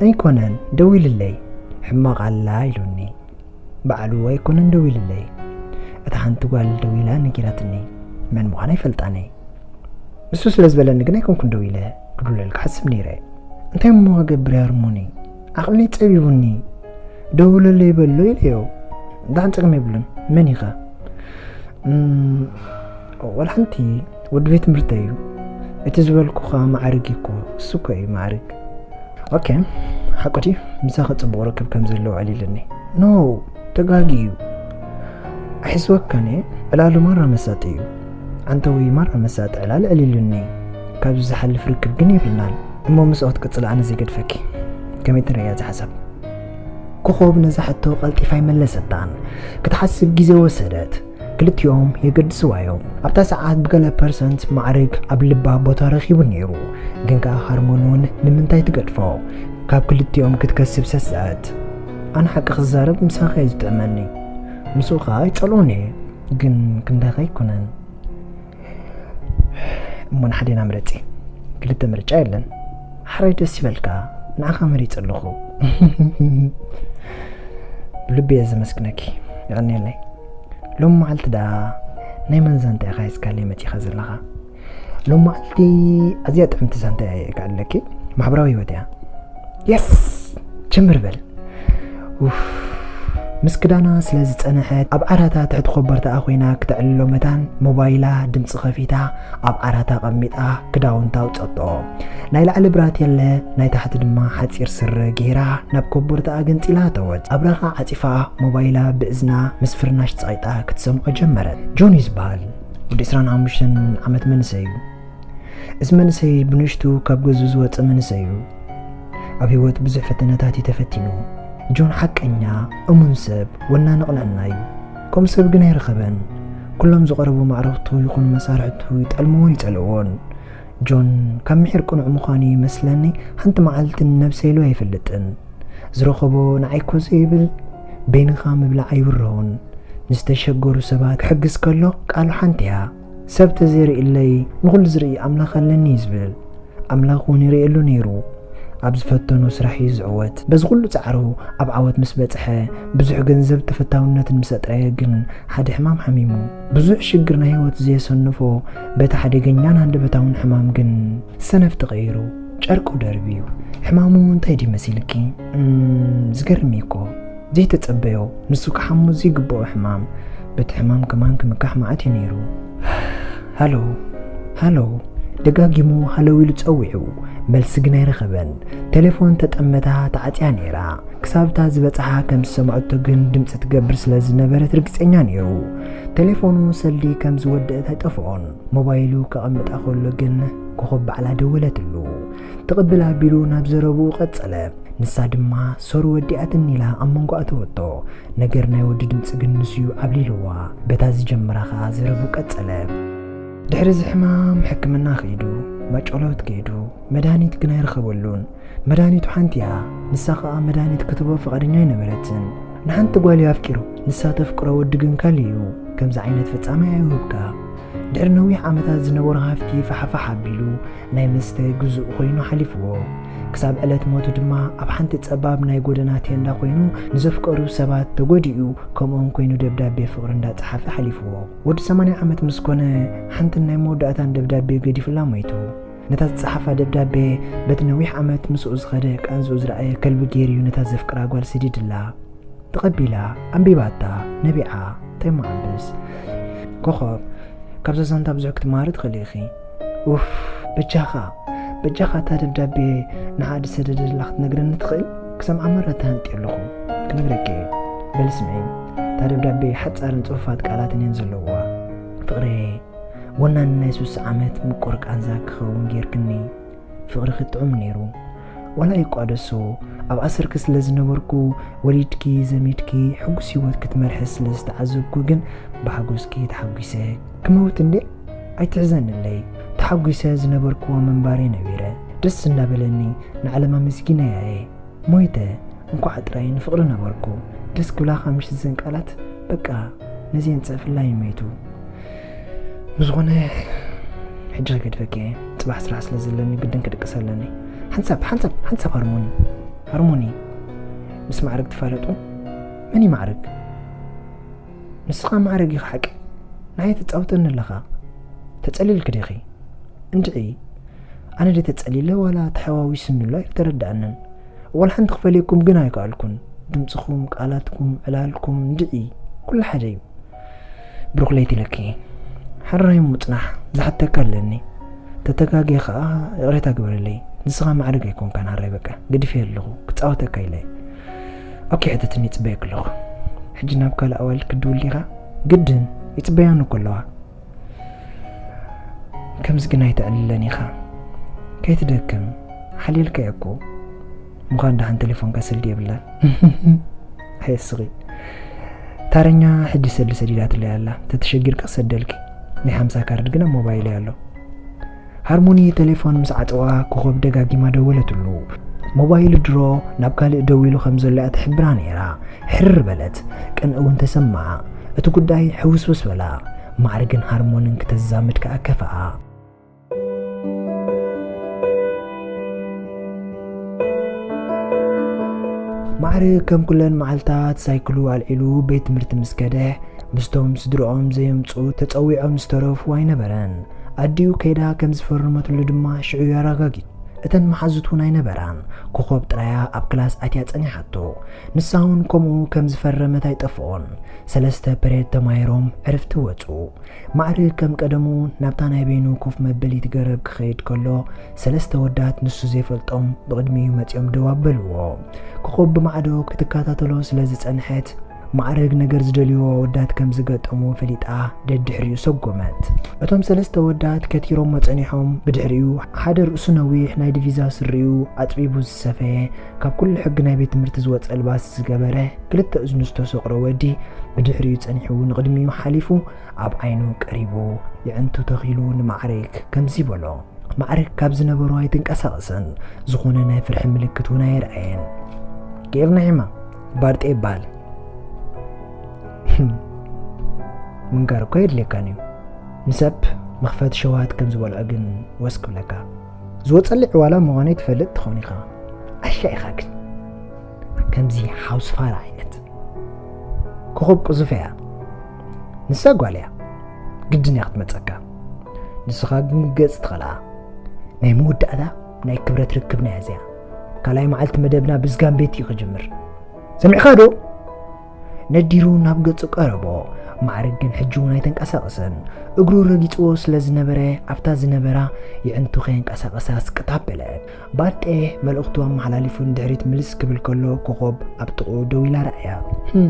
ኣይኮነን፣ ደዊልለይ። ሕማቕ ኣላ ኢሉኒ። ባዕሉ ኣይኮነን ደዊልለይ። እታ ሓንቲ ጓል ደዊላ ነጊራትኒ። መን ምዃና ኣይፈልጣን እየ። ንሱ ስለ ዝበለኒ ግን ኣይኮንኩን ደዊለ ክድውለልካ ሓስብ ነይረ። እንታይ እሞ ክገብር እየ ሃርሞኒ? ዓቕሊ ጸቢቡኒ። ደውለለይ በሎ ኢለዮ። ደሓን ጸገም የብሉን። መን ኢኻ? እም፣ ዋላ ሓንቲ ወዲ ቤት ትምህርተይ እዩ። እቲ ዝበልኩኻ ማዕርግ እኮ፣ እሱ እኮ እዩ ማዕርግ። ኦኬ፣ ሓቁ ድዩ? ምሳኺ ጽቡቕ ርክብ ከም ዘለዎ ኣዕሊሉኒ። ኖ፣ ተጋጊ እዩ። ኣሕስወካን እየ፣ ዕላሉ ማራ መሳጢ እዩ። ዓንተዊ ማራ መሳጢ ዕላል ኣዕሊሉኒ። ካብዚ ዝሓልፍ ርክብ ግን የብልናን። እሞ ምስኦ ክትቅጽሊ ኣነ ዘይገድፈኪ። ከመይ ትርእያ እዚ ሓሳብ? ኮኾብ ነዛ ሕቶ ቀልጢፋ ኣይመለሰታን። ክትሓስብ ግዜ ወሰደት። ክልቲኦም የገድስዋ እዮም። ኣብታ ሰዓት ብገለ ፐርሰንት ማዕርግ ኣብ ልባ ቦታ ረኺቡ ነይሩ። ግን ከኣ ሃርሞን እውን ንምንታይ ትገድፎ? ካብ ክልቲኦም ክትከስብ ሰሰዐት። ኣነ ሓቂ ክዛረብ ምሳኺ እዩ ዝጥዕመኒ። ምስኡ ከኣ ኣይጸልኦን እየ። ግን ክንዳኻ ኣይኮነን። እሞ ንሓዴና ምረጺ። ክልተ ምርጫ የለን። ሓራይ ደስ ይበልካ፣ ንዓኻ መሪጸ ኣለኹ። ብልቢ እየ ዘመስግነኪ። የቐንየለይ። ሎም መዓልቲ ደኣ ናይ መን ዛንታ ኢኻ ሒዝካለይ መጺኻ ዘለኻ? ሎም መዓልቲ ኣዝያ ጥዕምቲ ዛንታ እየ ከዕልለኪ። ማሕበራዊ ህይወት እያ። የስ! ጀምር በል። ኡፍ። ምስ ክዳና ስለ ዝጸንሐት፣ ኣብ ዓራታ ትሕቲ ኮበርታኣ ኮይና ክተዕልሎ መታን፣ ሞባይላ ድምጺ ከፊታ፣ ኣብ ዓራታ ኣቐሚጣ፣ ክዳውንታ ኣውጸጦ። ናይ ላዕሊ ብራቴለ፣ ናይ ታሕቲ ድማ ሓጺር ስረ ገይራ፣ ናብ ኮበርታኣ ገንጺላ ኣተወት። ኣብራኻ ዓጺፋ፣ ሞባይላ ብእዝና ምስ ፍርናሽ ጸቒጣ ክትሰምዖ ጀመረት። ጆን እዩ ዝበሃል። ወዲ ዕስራን ሓሙሽተን ዓመት መንእሰይ እዩ። እዚ መንእሰይ ብንእሽቱ ካብ ገዝኡ ዝወጸ መንእሰይ እዩ። ኣብ ህይወት ብዙሕ ፈተነታት እዩ ተፈቲኑ። ጆን ሓቀኛ፣ እሙን ሰብ፣ ወናኒ ቅንዕና እዩ። ከምኡ ሰብ ግን ኣይረኸበን። ኩሎም ዝቐረቡ ማዕረኽቱ ይኹኑ መሳርሕቱ ይጠልምዎን ይጸልእዎን። ጆን ካብ ምሒር ቅኑዕ ምዃኑ ይመስለኒ፣ ሓንቲ መዓልቲ ንነብሰይ ኢሉ ኣይፈልጥን። ዝረኸቦ ንዓይ እኮ ዘይብል፣ በይንኻ ምብላዕ ኣይብርሆን። ንዝተሸገሩ ሰባት ክሕግዝ ከሎ ቃሉ ሓንቲ እያ። ሰብ ተዘይርእለይ ንኹሉ ዝርኢ ኣምላኽ ኣለኒ እዩ ዝብል። ኣምላኽ እውን ይርእየሉ ነይሩ። ኣብ ዝፈተኖ ስራሕ እዩ ዝዕወት። በዚ ኩሉ ጻዕሩ ኣብ ዓወት ምስ በጽሐ፣ ብዙሕ ገንዘብ ተፈታውነትን ምስ ኣጥረየ ግን ሓደ ሕማም ሓሚሙ። ብዙሕ ሽግር ናይ ህይወት ዘየሰነፎ በቲ ሓደገኛን ሃንደበታውን ሕማም ግን ሰነፍ ተቐይሩ ጨርቁ ደርብዩ። ሕማሙ እንታይ ድዩ መሲልኪ? እም፣ ዝገርም እዩ እኮ። ዘይተጸበዮ፣ ንሱ ክሓሞ ዘይግብኦ ሕማም፣ በቲ ሕማም ከማን ክምካሕ መዓት እዩ ነይሩ። ሃሎ፣ ሃሎ፣ ደጋጊሙ ሃለው ኢሉ ጸዊዑ፣ መልሲ ግን ኣይረኸበን። ቴሌፎን ተጠመታ ተዓጽያ ነይራ። ክሳብታ ዝበጽሓ ከም ዝሰምዐቶ ግን ድምጺ ትገብር ስለ ዝነበረት ርግጸኛ ነይሩ። ቴሌፎኑ ሰልዲ ከም ዝወደአት ኣይጠፍኦን። ሞባይሉ ከቐምጣ ከሎ ግን ኮኾብ ባዕላ ደወለትሉ። ትቕብል ኣቢሉ ናብ ዘረብኡ ቀጸለ። ንሳ ድማ ሶሪ ወዲኣትኒ ኢላ ኣብ መንጎ ኣተወቶ። ነገር ናይ ወዲ ድምጺ ግን ንሱዩ ዓብሊልዋ። በታ ዝጀመራ ከኣ ዘረቡ ቀጸለ። ድሕሪ እዚ ሕማም ሕክምና ከይዱ፣ ማጨሎት ከይዱ፣ መድሃኒት ግን ኣይረኸበሉን። መድሃኒቱ ሓንቲ እያ። ንሳ ከኣ መድሃኒት ክትቦ ፍቓደኛ ኣይነበረትን። ንሓንቲ ጓል እዩ ኣፍቂሩ። ንሳ ተፍቅሮ ወዲ ግን ካልእ እዩ። ከምዚ ዓይነት ፍጻመ ኣይውህብካ። ድሕሪ ነዊሕ ዓመታት ዝነበሮ ሃፍቲ ፋሕፋሕ ኣቢሉ ናይ መስተ ግዙእ ኮይኑ ሓሊፍዎ። ክሳብ ዕለት ሞቱ ድማ ኣብ ሓንቲ ጸባብ ናይ ጎደና ቴንዳ ኮይኑ ንዘፍቀሩ ሰባት ተጎዲኡ ከምኦም ኮይኑ ደብዳቤ ፍቕሪ እንዳጸሓፈ ሓሊፍዎ። ወዲ ሰማንያ ዓመት ምስ ኮነ ሓንትን ናይ መወዳእታን ደብዳቤ ገዲፉላ ሞይቱ። ነታ ዝጸሓፋ ደብዳቤ በቲ ነዊሕ ዓመት ምስኡ ዝኸደ ቃንዝኡ ዝረኣየ ከልቢ ገይሩ እዩ ነታ ዘፍቅራ ጓል ሰዲድላ። ተቐቢላ፣ ኣንቢባታ፣ ነቢዓ፣ እንታይ መዓብስ። ኮኾብ፣ ካብዛ ዛንታ ብዙሕ ክትመሃሪ ትኽእሊ ኢኺ። ኡፍ፣ በጃኻ፣ በጃኻ እታ ደብዳቤ ንዓ ዝሰደደላ ክትነግረኒ ትኽእል? ክሰምዓ መረ ተሃንጥየ ኣለኹ። ክነግረኪ እየ። በሊ ስምዒ፣ እታ ደብዳቤ ሓጻርን ጽፉፋት ቃላትን እየን ዘለውዋ። ፍቕረየ፣ ወናኒ ናይ ሱሳ ዓመት ምቁር ቃንዛ ክኸውን ጌርክኒ። ፍቕርኺ ጥዑም ነይሩ። ዋላ ይቋደሶ፣ ኣብ ኣሰርኪ ስለ ዝነበርኩ፣ ወሊድኪ፣ ዘሚድኪ፣ ሕጉስ ህይወት ክትመርሒ ስለ ዝተዓዘብኩ ግን ብሓጎስኪ ተሓጒሰ። ክመውት እንዴ? ኣይትሕዘንለይ። ተሓጒሰ ዝነበርክዎ ምንባረይ ነቢረ። ደስ እንዳበለኒ ንዓለም ኣመስጊነያ እየ። ሞይተ፣ እንኳዕ ጥራይ ንፍቕሪ ነበርኩ። ደስ ክብላኻ ምሽ ዘን ቃላት፣ በቃ ነዚአን ጽሕፍላ እዩ ሞይቱ። ብዝኾነ ሕጂ ክገድፈኪ እየ። ጽባሕ ስራሕ ስለ ዘለኒ ግድን ክድቅስ ኣለኒ። ሓንሳብ፣ ሓንሳብ፣ ሓንሳብ ሃርሞኒ። ሃርሞኒ፣ ምስ ማዕረግ ትፋለጡ? መን እዩ ማዕረግ? ንስኻ ማዕረግ ኢኻ ሓቂ። ንዓይ ትጻወተኒ ኣለኻ። ተጸሊልኪ ዲኺ? እንድዒ። ኣነ ዶ ተጸሊለ ዋላ ተሓዋዊስኒ ኣሎ ኣይተረድኣንን። ዋላ ሓንቲ ክፈልየኩም ግን ኣይከኣልኩን። ድምጽኹም፣ ቃላትኩም፣ ዕላልኩም፣ እንድዒ። ኩሉ ሓደ እዩ። ብሩኽ ለይቲ ኢለኪ። ሕራይ ምጽናሕ ዝሓተካ ኣለኒ። ተተጋግየ ኸኣ ይቕሬታ ግበረለይ። ንስኻ ማዕረግ ኣይኮንካን፣ ሕራይ በቃ። ገዲፈዮ ኣለኹ። ክጻወተካ ኢለ። ኦኬ፣ ሕተትኒ፣ ይጽበየኪ ኣለኹ። ሕጂ ናብ ካልእ ኣዋልድ ክትድውል ዲኻ? ግድን፣ ይጽበያኒ እኮ ኣለዋ። ከምዚ ግን ኣይተዕልለን ኢኻ። ከይትደክም፣ ሓልየልካ እየ እኮ። ምዃን ደሓን ቴሌፎንካ ሰልዲ የብላን። ኣየስቒ። ታረኛ ሕጂ ሰልዲ ሰዲዳትለይ ኣላ። ተተሸጊርካ ክሰደልኪ። ናይ ሓምሳ ካርድ ግን ኣብ ሞባይለይ ኣሎ። ሃርሞኒ ቴሌፎን ምስ ዓጸዋ፣ ኮኾብ ደጋጊማ ደወለትሉ። ሞባይሉ ድሮ ናብ ካልእ ደዊሉ ከም ዘሎ እያ ትሕብራ ነይራ። ሕርር በለት። ቅንኢ እውን ተሰምዓ። እቲ ጉዳይ ሕውስውስ በላ። ማዕርግን ሃርሞንን ክተዛምድ ከኣ ከፍኣ። ማዕርግ ከም ኩለን መዓልታት ሳይክሉ ኣልዒሉ ቤት ትምህርቲ ምስ ከደ፣ ምስቶም ስድርኦም ዘየምጽኡ ተጸዊዖም ዝተረፉ ኣይነበረን። ኣዲኡ ከይዳ ከም ዝፈረመትሉ ድማ ሽዑ እዩ ኣረጋጊጹ። እተን መሓዙት እውን ኣይነበራን። ኮኾብ ጥራያ ኣብ ክላስ ኣትያ ጸኒሓቶ። ንሳ እውን ከምኡ ከም ዝፈረመት ኣይጠፍኦን። ሰለስተ ፐሬድ ተማሂሮም ዕርፍቲ ወጹ። ማዕርግ ከም ቀደሙ ናብታ ናይ በይኑ ኮፍ መበሊት ገረብ ክኸይድ ከሎ፣ ሰለስተ ወዳት ንሱ ዘይፈልጦም ብቕድሚኡ መጺኦም ደው ኣበልዎ። ኮኾብ ብማዕዶ ክትከታተሎ ስለ ዝጸንሐት፣ ማዕርግ ነገር ዝደልይዎ ወዳት ከም ዝገጠምዎ ፈሊጣ ደድሕሪኡ ሰጎመት። እቶም ሰለስተ ወዳት ከቲሮሞ ጸኒሖም፣ ብድሕሪኡ ሓደ ርእሱ ነዊሕ ናይ ዲቪዛ ስሪኡ ኣጽቢቡ ዝሰፈየ፣ ካብ ኩሉ ሕጊ ናይ ቤት ትምህርቲ ዝወጸ ልባስ ዝገበረ፣ ክልተ እዝኑ ዝተሰቑረ ወዲ ብድሕሪኡ ጸኒሑ ንቕድሚኡ ሓሊፉ ኣብ ዓይኑ ቀሪቡ የዕንቱ ተኺሉ ንማዕርግ ከምዚ በሎ። ማዕርግ ካብ ዝነበሮ ኣይትንቀሳቐስን፣ ዝኾነ ናይ ፍርሒ ምልክት እውን ኣየርኣየን። ጌርና ሒማ ባርጤ ይበሃል። ምንጋር እኮ የድልየካን እዩ። ንሰብ መኽፈቲ ሸውሃት ከም ዝበልዖ ግን ወስ ክብለካ። ዝወጸለይ ዕዋላ ምዃነይ ትፈልጥ ትኸውን ኢኻ። ዓሻ ኢኻ ግን። ከምዚ ሓውስ ፋራ ዓይነት። ኮኾብ ቅዙፍ እያ። ንሳ ጓል እያ። ግድን እያ ክትመጸካ። ንስኻ ግን ገጽ ትኸልኣ። ናይ መወዳእታ ናይ ክብረት ርክብና እያ እዚኣ። ካልኣይ መዓልቲ መደብና ብዝጋምቤት እዩ ክጅምር። ሰሚዕኻ ዶ? ነዲሩ ናብ ገጹ ቀረቦ። ማዕርግ ግን ሕጂ እውን ኣይተንቀሳቐሰን። እግሩ ረጊጽዎ ስለ ዝነበረ ኣብታ ዝነበራ የዕንቱ ከየንቀሳቐሳ ስቅት ኣበለ። ባርጤ መልእኽቱ ኣመሓላሊፉ ንድሕሪት ምልስ ክብል ከሎ ኮኾብ ኣብ ጥቕኡ ደው ኢላ ረኣያ። "ህም፣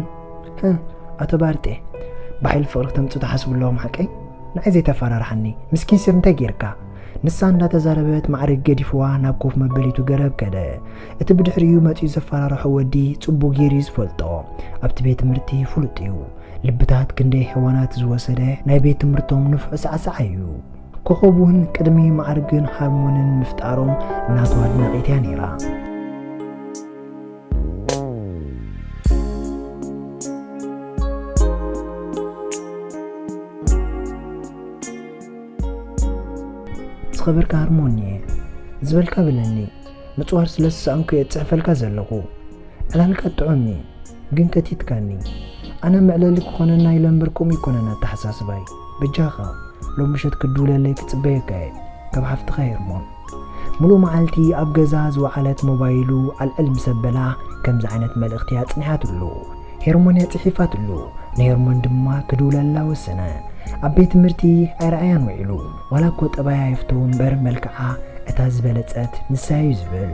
ህም፣ ኣቶ ባርጤ፣ ብሓይሊ ፍቕሪ ክተምጽኡ ትሓስቡ ኣለኹም ሓቀይ? ንዓይ ዘይተፈራርሓኒ፣ ምስኪን ሰብ እንታይ ጌርካ?" ንሳ እንዳተዛረበት ማዕርግ ገዲፍዋ ናብ ኮፍ መበሊቱ ገረብ ከደ። እቲ ብድሕሪኡ መጺኡ ዘፈራርሖ ወዲ ጽቡቕ ጌሩ እዩ ዝፈልጦ። ኣብቲ ቤት ትምህርቲ ፍሉጥ እዩ። ልብታት ክንደይ ሄዋናት ዝወሰደ ናይ ቤት ትምህርቶም ንፉዕ ሳዕሳዕ እዩ። ኮኾብ እውን ቅድሚ ማዕርግን ሃርሞንን ምፍጣሮም ናቱ ኣድናቒት እያ ነይራ። ዝኸበርካ ሃርሞኒ፣ ዝበልካ ብለኒ። ምጽዋር ስለ ዝሰኣንኩ እየ ጽሕፈልካ ዘለኹ። ዕላልካ ጥዑም እዩ፣ ግን ከቲትካኒ። ኣነ መዕለሊ ክኾነና ኢለ እምበር ከምኡ ይኮነን ኣተሓሳስባይ። በጃኻ፣ ሎም ምሸት ክድውለለይ ክጽበየካ እየ። ካብ ሓፍትኻ ሄርሞን። ሙሉእ መዓልቲ ኣብ ገዛ ዝወዓለት ሞባይሉ ኣልዕል ምስ ኣበላ፣ ከምዚ ዓይነት መልእኽቲ ኣጽኒሓትሉ። ሄርሞን እያ ጽሒፋትሉ። ንሄርሞን ድማ ክድውለላ ወሰነ። ኣብ ቤት ትምህርቲ ኣይረኣያን ውዒሉ። ዋላ እኮ ጠባያ ይፍተው እምበር መልክዓ እታ ዝበለጸት ንሳ እዩ ዝብል።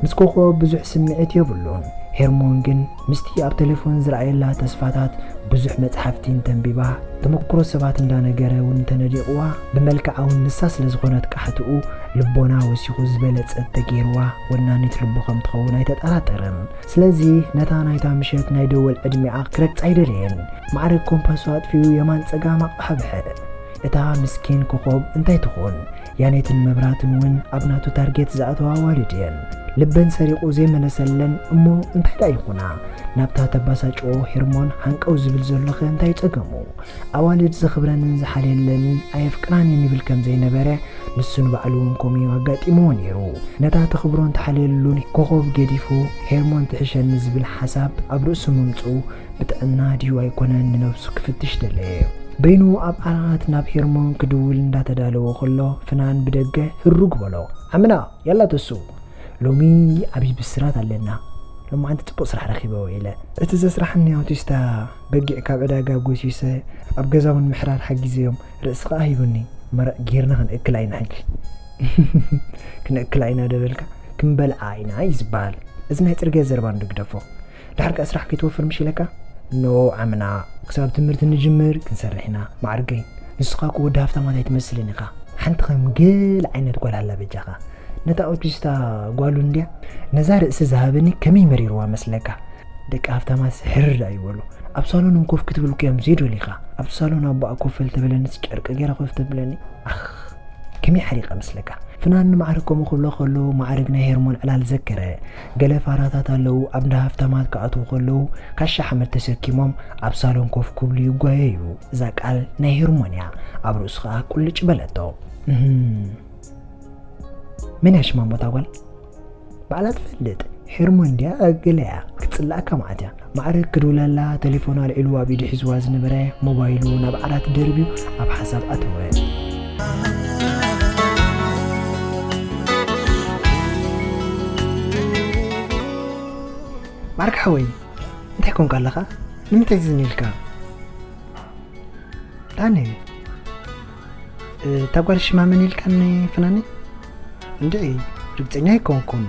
ምስ ኮኾብ ብዙሕ ስምዒት የብሉን። ሄርሞን ግን ምስቲ ኣብ ቴሌፎን ዝረኣየላ ተስፋታት ብዙሕ መጽሓፍቲ እንተንቢባ፣ ተመክሮ ሰባት እንዳነገረ እውን እንተነዲቕዋ፣ ብመልክዓ እውን ንሳ ስለ ዝኾነት ቃሕትኡ ልቦና ወሲኹ ዝበለጸት ተገይርዋ ወናኒት ልቡ ከም ትኸውን ኣይተጠራጠረን። ስለዚ ነታ ናይታ ምሸት ናይ ደወል ዕድሚኣ ክረግጻ ኣይደለየን። ማዕረግ ኮምፓሱ ኣጥፊኡ የማን ጸጋም ኣቕሓብሐ። እታ ምስኪን ኮኾብ እንታይ ትኾን? ያኔትን መብራትን እውን ኣብ ናቱ ታርጌት ዝኣተዋ ኣዋልድ እየን። ልበን ሰሪቑ ዘይመለሰለን እሞ እንታይ ደኣ ይኹና? ናብታ ተባሳጭኦ ሄርሞን ሓንቀው ዝብል ዘሎኸ እንታይ ጸገሙ? ኣዋልድ ዘኽብረንን ዝሓልየለንን ኣየፍቅራን እየን ይብል ከም ዘይነበረ ንሱ ንባዕሉ እውን ከምኡ እዩ ኣጋጢምዎ ነይሩ። ነታ ተኽብሮን ትሓልየሉን ኮኾብ ገዲፉ ሄርሞን ትሕሸኒ ዝብል ሓሳብ ኣብ ርእሱ ምምጽኡ ብጥዕና ድዩ ኣይኮነን ንነብሱ ክፍትሽ ደለየ። በይኑ ኣብ ዓራት ናብ ሄርሞን ክድውል እንዳተዳለወ ከሎ ፍናን ብደገ ህሩግ በሎ። ዓምና፣ ያላ ተሱ፣ ሎሚ ዓብዪ ብስራት ኣለና። ሎማዓንቲ ጽቡቕ ስራሕ ረኺበ ውዒለ። እቲ ዘስራሕኒ ኣውቲስታ በጊዕ ካብ ዕዳጋ ጎሲሰ ኣብ ገዛ እውን ምሕራር ሓጊዘዮም። ርእሲ ከኣ ሂቡኒ። መረቕ ጌርና ክንእክላ ኢና ሕጂ። ክንእክላ ኢና ደበልካ? ክንበልዓ ኢና እዩ ዝበሃል። እዚ ናይ ጽርግያ ዘረባ እንዶ ግደፎ። ድሓር ከኣ ስራሕ ከይትወፍር ምሽ ኢለካ? ኖ ዓምና፣ ክሳብ ትምህርቲ ንጅምር ክንሰርሕ ኢና። ማዕርገይ፣ ንስኻ እኮ ወዲ ሃፍታማት ኣይትመስልን ኢኻ። ሓንቲ ከም ገል ዓይነት ጓል ኣላ በጃኻ። ነታ ኣውቲስታ ጓሉ እንድያ፣ ነዛ ርእሲ ዝሃበኒ ከመይ መሪርዋ መስለካ? ደቂ ሃፍታማት ሕርር ኣይበሉ። ኣብ ሳሎን እንኮፍ ክትብል እኮ እዮም ዘይደልዩኻ። ኣብቲ ሳሎን ኣቦኣ ኮፍ በል ተበለንስ ጨርቂ ገይራ ኮፍ ተብለኒ። ኣኽ፣ ከመይ ሓሪቐ መስለካ? ፍናን ንማዕርግ ከምኡ ክብሎ ከሎ ማዕርግ ናይ ሄርሞን ዕላል ዘከረ። ገለ ፋራታት ኣለዉ ኣብ እንዳ ሃፍታማት ክኣትዉ ከለዉ ካሻ ሓመድ ተሰኪሞም ኣብ ሳሎን ኮፍ ክብሉ ይጓየዩ። እዛ ቃል ናይ ሄርሞን እያ። ኣብ ርእሱ ኸኣ ቁልጭ በለቶ። እህም። መን እያ ሽማ እሞ እታ ጓል? ባዕላ ትፈልጥ። ሄርሞን ድያ ገለ እያ? ክትጽላእካ መዓት እያ። ማዕረግ ክድውለላ ተሌፎን ኣልዒሉ ኣብ ኢዱ ሒዝዋ ዝነበረ ሞባይሉ ናብ ዓራት ደርብዩ ኣብ ሓሳብ ኣተወ። ማዕረግ ሓወይ፣ እንታይ ኮንካ ኣለኻ? ንምንታይ ዝን ኢልካ? ዳኒ፣ እታ ጓል ሽማ መን ኢልካኒ ፍናኒ? እንድዒ፣ ርግጸኛ ኣይኮንኩን፣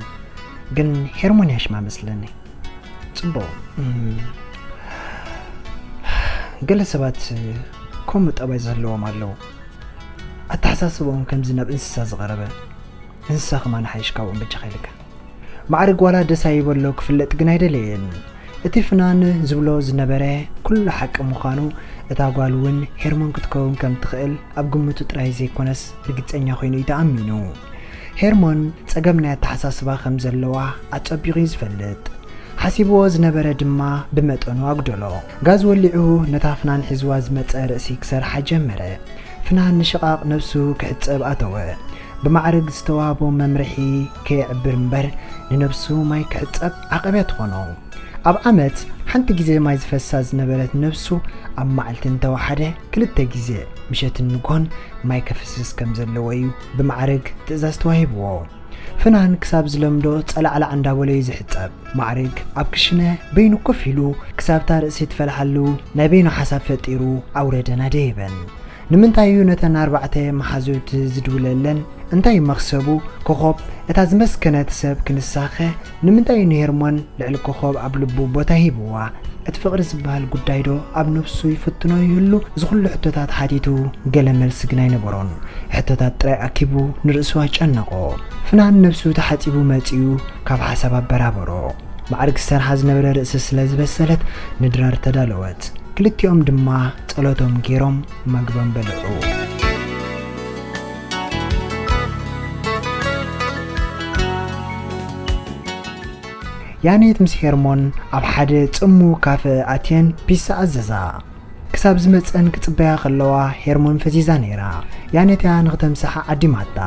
ግን ሄርሞን እያ ሽማ መስለኒ። ጽቡቕ። እም፣ ገለ ሰባት ከምኡ ጠባይ ዝህልዎም ኣለዉ። ኣተሓሳስባኦም ከምዚ ናብ እንስሳ ዝቐረበ። እንስሳ ከማን ሓይሽ ካብኦም በጃኻ ኢልካ። ማዕርግ ዋላ ደስ ኣይበሎ ክፍለጥ ግን ኣይደለየን። እቲ ፍናን ዝብሎ ዝነበረ ኩሉ ሓቂ ምዃኑ፣ እታ ጓል እውን ሄርሞን ክትከውን ከም ትኽእል ኣብ ግምቱ ጥራይ ዘይኮነስ ርግጸኛ ኮይኑ እዩ ተኣሚኑ። ሄርሞን ጸገም ናይ ኣተሓሳስባ ከም ዘለዋ ኣጸቢቑ እዩ ዝፈልጥ። ሓሲብዎ ዝነበረ ድማ ብመጠኑ ኣጉደሎ። ጋዝ ወሊዑ ነታ ፍናን ሒዝዋ ዝመጸ ርእሲ ክሰርሓ ጀመረ። ፍናን ንሽቓቕ ነብሱ ክሕጸብ ኣተወ። ብማዕርግ ዝተዋህቦ መምርሒ ከየዕብር እምበር ንነብሱ ማይ ክሕጸብ ዓቐብ እያ ትኾኖ። ኣብ ዓመት ሓንቲ ግዜ ማይ ዝፈሳ ዝነበረት ነብሱ ኣብ መዓልቲ እንተወሓደ ክልተ ግዜ ምሸትን ንግሆን ማይ ከፍስስ ከም ዘለዎ እዩ ብማዕርግ ትእዛዝ ተዋሂብዎ። ፍናን ክሳብ ዝለምዶ ጸላዕላዕ እንዳበሎ እዩ ዝሕጸብ። ማዕርግ ኣብ ክሽነ በይኑ ኮፍ ኢሉ ክሳብ እታ ርእሲ ትፈልሓሉ ናይ በይኑ ሓሳብ ፈጢሩ ኣውረደና ደየበን። ንምንታይ እዩ ነተን ኣርባዕተ መሓዙት ዝድውለለን? እንታይ መኽሰቡ? ኮኾብ እታ ዝመስከነት ሰብ ክንሳኸ ንምንታይ እዩ ንሄርሞን ልዕሊ ኮኾብ ኣብ ልቡ ቦታ ሂብዋ? እቲ ፍቕሪ ዝበሃል ጉዳይ ዶ ኣብ ነብሱ ይፍትኖ ይህሉ? እዚ ኩሉ ሕቶታት ሓቲቱ ገለ መልሲ ግን ኣይነበሮን። ሕቶታት ጥራይ ኣኪቡ ንርእሱ ኣጨነቖ። ፍናን ነብሱ ተሓጺቡ መጺኡ ካብ ሓሳብ ኣበራበሮ። ማዕርግ ዝሰርሓ ዝነበረ ርእሲ ስለ ዝበሰለት ንድራር ተዳለወት። ክልቲኦም ድማ ጸሎቶም ገይሮም መግቦም በልዑ። ያኔት ምስ ሄርሞን ኣብ ሓደ ጽሙ ካፈ ኣትየን ፒሳ ኣዘዛ። ክሳብ ዝመጸን ክጽበያ ከለዋ ሄርሞን ፈዚዛ ነይራ። ያኔት እያ ንኽተምስሓ ዓዲማታ።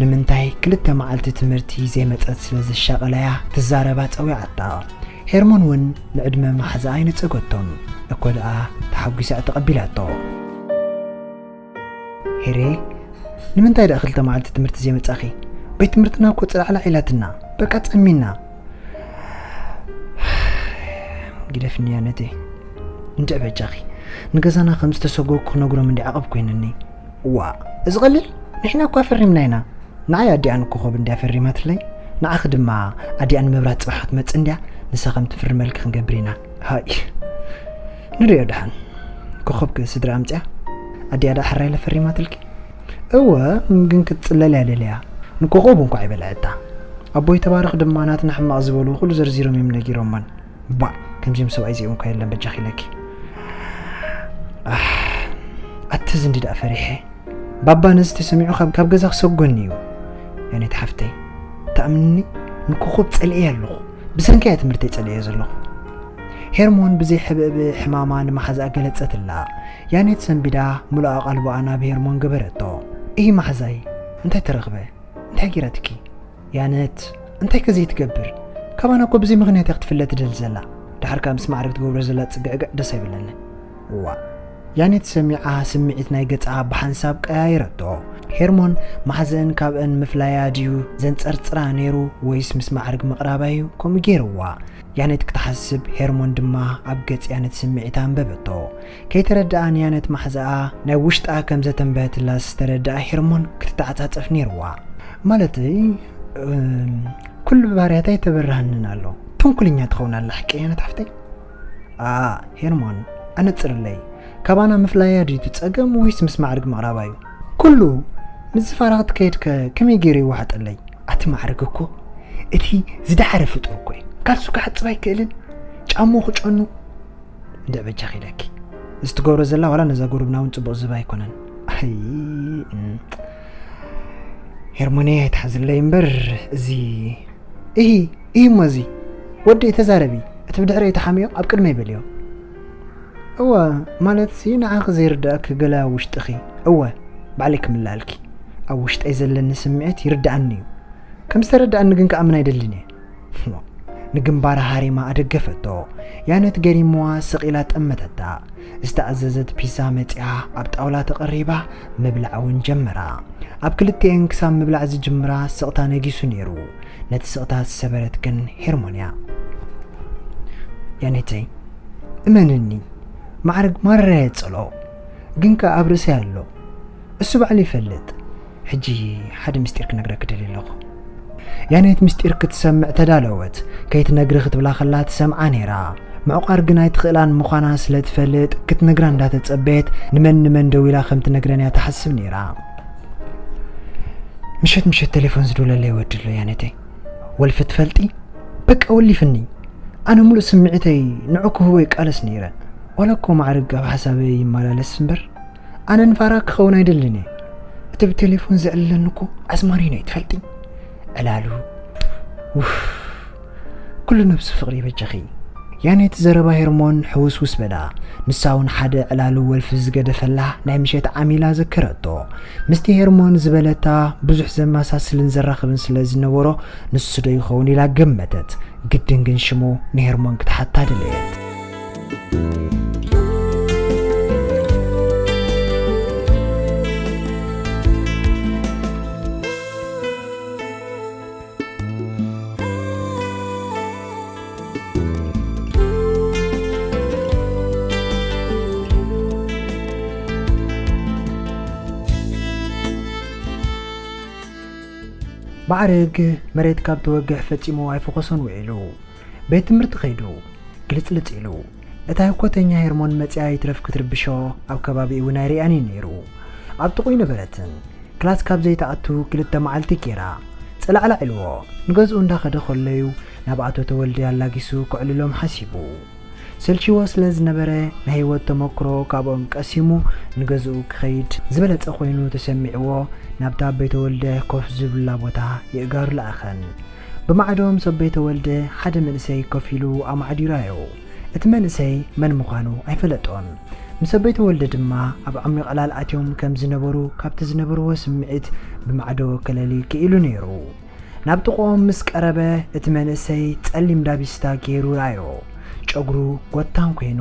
ንምንታይ ክልተ መዓልቲ ትምህርቲ ዘይመጸት ስለ ዘሻቐለያ ትዛረባ ጸዊዓታ። ሄርሞን እውን ንዕድመ ማሕዛ ኣይነጸገቶን። እኮ ደኣ ተሓጒሳ ተቐቢላቶ። ሄሬ፣ ንምንታይ ደኣ ክልተ መዓልቲ ትምህርቲ ዘይመጻኺ? ቤት ትምህርትና እኮ ጽላዕላዕ ኢላትና። በቃ ጸሚና። ግደፍኒ ያነቴ። እንድዕ በጃኺ። ንገዛና ከም ዝተሰጎግኩ ክነግሮም እንዲ ዓቐብ ኮይንኒ። ዋ፣ እዚ ቀሊል? ንሕና እኳ ፈሪምና ኢና። ንዓይ ኣዲኣን ኮኾብ እንድያ ፈሪማትለይ። ንዓኺ ድማ ኣዲኣን መብራት ጽባሕ ክትመጽእ እንድያ፣ ንሳ ከም ትፍርመልኪ ክንገብር ኢና። ሃይ። ንሪኦ ደሓን። ኮኾብ ከ ስድራ ኣምጽያ? ኣዲኣ ደኣ ሕራይ ኢላ ፈሪማትልኪ? እወ፣ ግን ክትጽለል እያ ደልያ። ንኮኾብ እንኳዕ ይበልዐታ። ኣቦይ ተባረኽ ድማ ናትና ሕማቕ ዝበሉ ኩሉ ዘርዚሮም እዮም ነጊሮሞን። ባ፣ ከምዚኦም ሰብኣይ እዚኦም እኳ የለን በጃኺ ኢለኪ። ኣህ፣ ኣቲ እዚ እንዲ ደኣ ፈሪሐ። ባባ ነዚ ተሰሚዑ ካብ፣ ካብ ገዛ ክሰጎኒ እዩ። ያኔት ሓፍተይ፣ ተኣምንኒ ንኮኾብ ጸሊኤ ኣለኹ። ብሰንኪ እያ ትምህርተይ ጸሊኤ ዘለኹ። ሄርሞን ብዘይ ሕብእብእ ሕማማ ንመሓዛኣ ገለጸትላ። ያኔት ሰንቢዳ ምሉእ ኣቓልቦኣ ናብ ሄርሞን ገበረቶ። እሂ መሓዛይ፣ እንታይ ተረኽበ? እንታይ ገይራትኪ? ያነት፣ እንታይ ከ ዘይትገብር? ካባና እኮ ብዘይ ምኽንያት እያ ክትፍለ ትደሊ ዘላ። ደሓር ከኣ ምስ ማዕርግ ትገብሮ ዘላ ጽግዕግዕ ደስ ኣይብለንን። እዋ። ያኔት ሰሚዓ ስምዒት ናይ ገጻ ብሓንሳብ ቀያይረቶ። ሄርሞን ማሕዘን ካብአን ምፍላያ ድዩ ዘንጸርጽራ ነይሩ ወይስ ምስ ማዕርግ ምቕራባ እዩ ከምኡ ገይርዋ? ያኔት ክትሓስብ ሄርሞን ድማ ኣብ ገጽ ያኔት ስምዒት ኣንበበቶ። ከይተረድኣን ያኔት ማሕዛኣ ናይ ውሽጣ ከም ዘተንበህትላ ዝተረድኣ ሄርሞን ክትተዓጻጸፍ ነይርዋ። ማለተይ፣ እም፣ ኩሉ ባህርያታ ኣይተበርሃንን ኣሎ። ተንኮለኛ ትኸውን ኣላ ሓቂ ያኔት ሓፍተይ? ኣ፣ ሄርሞን፣ ኣነጽርለይ። ካባና ምፍላያ ድዩ እቲ ጸገም ወይስ ምስ ማዕርግ ምቕራባ እዩ? ኩሉ ምስ ዝፋራ ክትከይድ ከ ከመይ ገይሩ ይወሓጠለይ? ኣቲ ማዕርግ እኮ እቲ ዝደሓረ ፍጡር እኮ እዩ። ካልሱ ክሓጽብ ኣይክእልን፣ ጫምኡ ክጨኑ። እንድዕ በጃኺ ኢለኪ። እዚ ትገብሮ ዘላ ዋላ ነዛ ጎረብና እውን ጽቡቕ ዝህባ ኣይኮነን። ኣይ፣ እም። ሄርሞንየ ኣይትሓዝለይ እምበር እዚ እሂ፣ እሂ እሞ እዚ ወዲ ተዛረቢ፣ እቲ ብድሕረይ ተሓምዮ ኣብ ቅድመይ በልዮ። እወ፣ ማለትሲ ንዓኺ ዘይርድኣኪ ገለ ኣብ ውሽጥኺ። እወ፣ ባዕለይ ክምልኣልኪ። ኣብ ውሽጠይ ዘለኒ ስምዒት ይርድኣኒ እዩ። ከም ዝተረድኣኒ ግን ክኣምን ኣይደልን እየ። ንግንባራ ሃሪማ ኣደገፈቶ። ያነት ገሪምዋ ስቕ ኢላ ጠመተታ። ዝተኣዘዘት ፒዛ መጺኣ ኣብ ጣውላ ተቐሪባ ምብላዕ እውን ጀመራ። ኣብ ክልቲኤን ክሳብ ምብላዕ ዝጅምራ ስቕታ ነጊሱ ነይሩ። ነቲ ስቕታ ዝሰበረት ግን ሄርሞን እያ። ያኔተይ፣ እመንኒ፣ ማዕርግ ማራ የጸልኦ፣ ግን ከኣ ኣብ ርእሰይ ኣሎ። እሱ ባዕሉ ይፈልጥ። ሕጂ ሓደ ምስጢር ክነግረኪ ደልየ ኣለኹ። ያኔት ምስጢር ክትሰምዕ ተዳለወት። ከይትነግሪ ክትብላ ከላ ትሰምዓ ነይራ። ምዕቋር ግን ኣይትኽእላን ምዃና ስለ ትፈልጥ፣ ክትነግራ እንዳተጸበየት ንመን ንመን ደዊላ ከም ትነግረን እያ ትሓስብ ነይራ። ምሸት ምሸት ቴሌፎን ዝድውለለይ ወዲ ኣሎ ያኔተይ። ወልፊ ትፈልጢ? በቃ ወሊፍኒ። ኣነ ሙሉእ ስምዒተይ ንዑ ክህቦ ይቃለስ ነይረ። ዋላ እኮ ማዕርግ ኣብ ሓሳበይ ይመላለስ እምበር፣ ኣነ ንፋራ ክኸውን ኣይደልን እየ። እቲ ብቴሌፎን ዘዕልለኒ እኮ ኣዝማሪኖ እዩ ትፈልጢ? ዕላሉ። ውፍ። ኩሉ ነብሱ ፍቕሪ በጃኺ። ያኔት ዘረባ ሄርሞን ሕውስውስ በላ። ንሳ እውን ሓደ ዕላሉ ወልፊ ዝገደፈላ ናይ ምሸት ዓሚላ ዘከረቶ። ምስቲ ሄርሞን ዝበለታ ብዙሕ ዘመሳስልን ዘራኽብን ስለ ዝነበሮ፣ ንሱ ዶ ይኸውን ኢላ ገመተት። ግድን ግን ሽሙ ንሄርሞን ክትሓታ ደለየት። ማዕርግ መሬት ካብ ተወግሕ ፈጺሙ ኣይፈኾሶን ውዒሉ። ቤት ትምህርቲ ከይዱ ግልጽልጽ ኢሉ። እታ ህኮተኛ ሄርሞን መጺኣ ይትረፍ ክትርብሾ ኣብ ከባቢኡ እውን ኣይርኣን እዩ ነይሩ። ኣብ ጥቕኡ ነበረትን። ክላስ ካብ ዘይትኣቱ ክልተ መዓልቲ ጌራ። ጸላዕላዕ ኢልዎ። ንገዝኡ እንዳኸደ ከሎ'ዩ ናብ ኣቶ ተወልደ ኣላጊሱ ከዕልሎም ሓሲቡ። ሰልችዎ ስለ ዝነበረ ናይ ህይወት ተመክሮ ካብኦም ቀሲሙ ንገዝኡ ክኸይድ ዝበለጸ ኮይኑ ተሰሚዕዎ ናብታ ኣቦይ ተወልደ ኮፍ ዝብሉላ ቦታ የእጋሩ ለኣኸን። ብማዕዶ ምስ ኣቦይ ተወልደ ሓደ መንእሰይ ኮፍ ኢሉ ኣማዕዲሩ ኣዮ። እቲ መንእሰይ መን ምዃኑ ኣይፈለጦን። ምስ ኣቦይ ተወልደ ድማ ኣብ ዓሚቕ ዕላል ኣትዮም ከም ዝነበሩ ካብቲ ዝነበርዎ ስምዒት ብማዕዶ ከለሊ ክኢሉ ነይሩ። ናብ ጥቕኦም ምስ ቀረበ እቲ መንእሰይ ጸሊም ዳቢስታ ገይሩ ረኣዮ። ጨጉሩ ጎታን ኮይኑ፣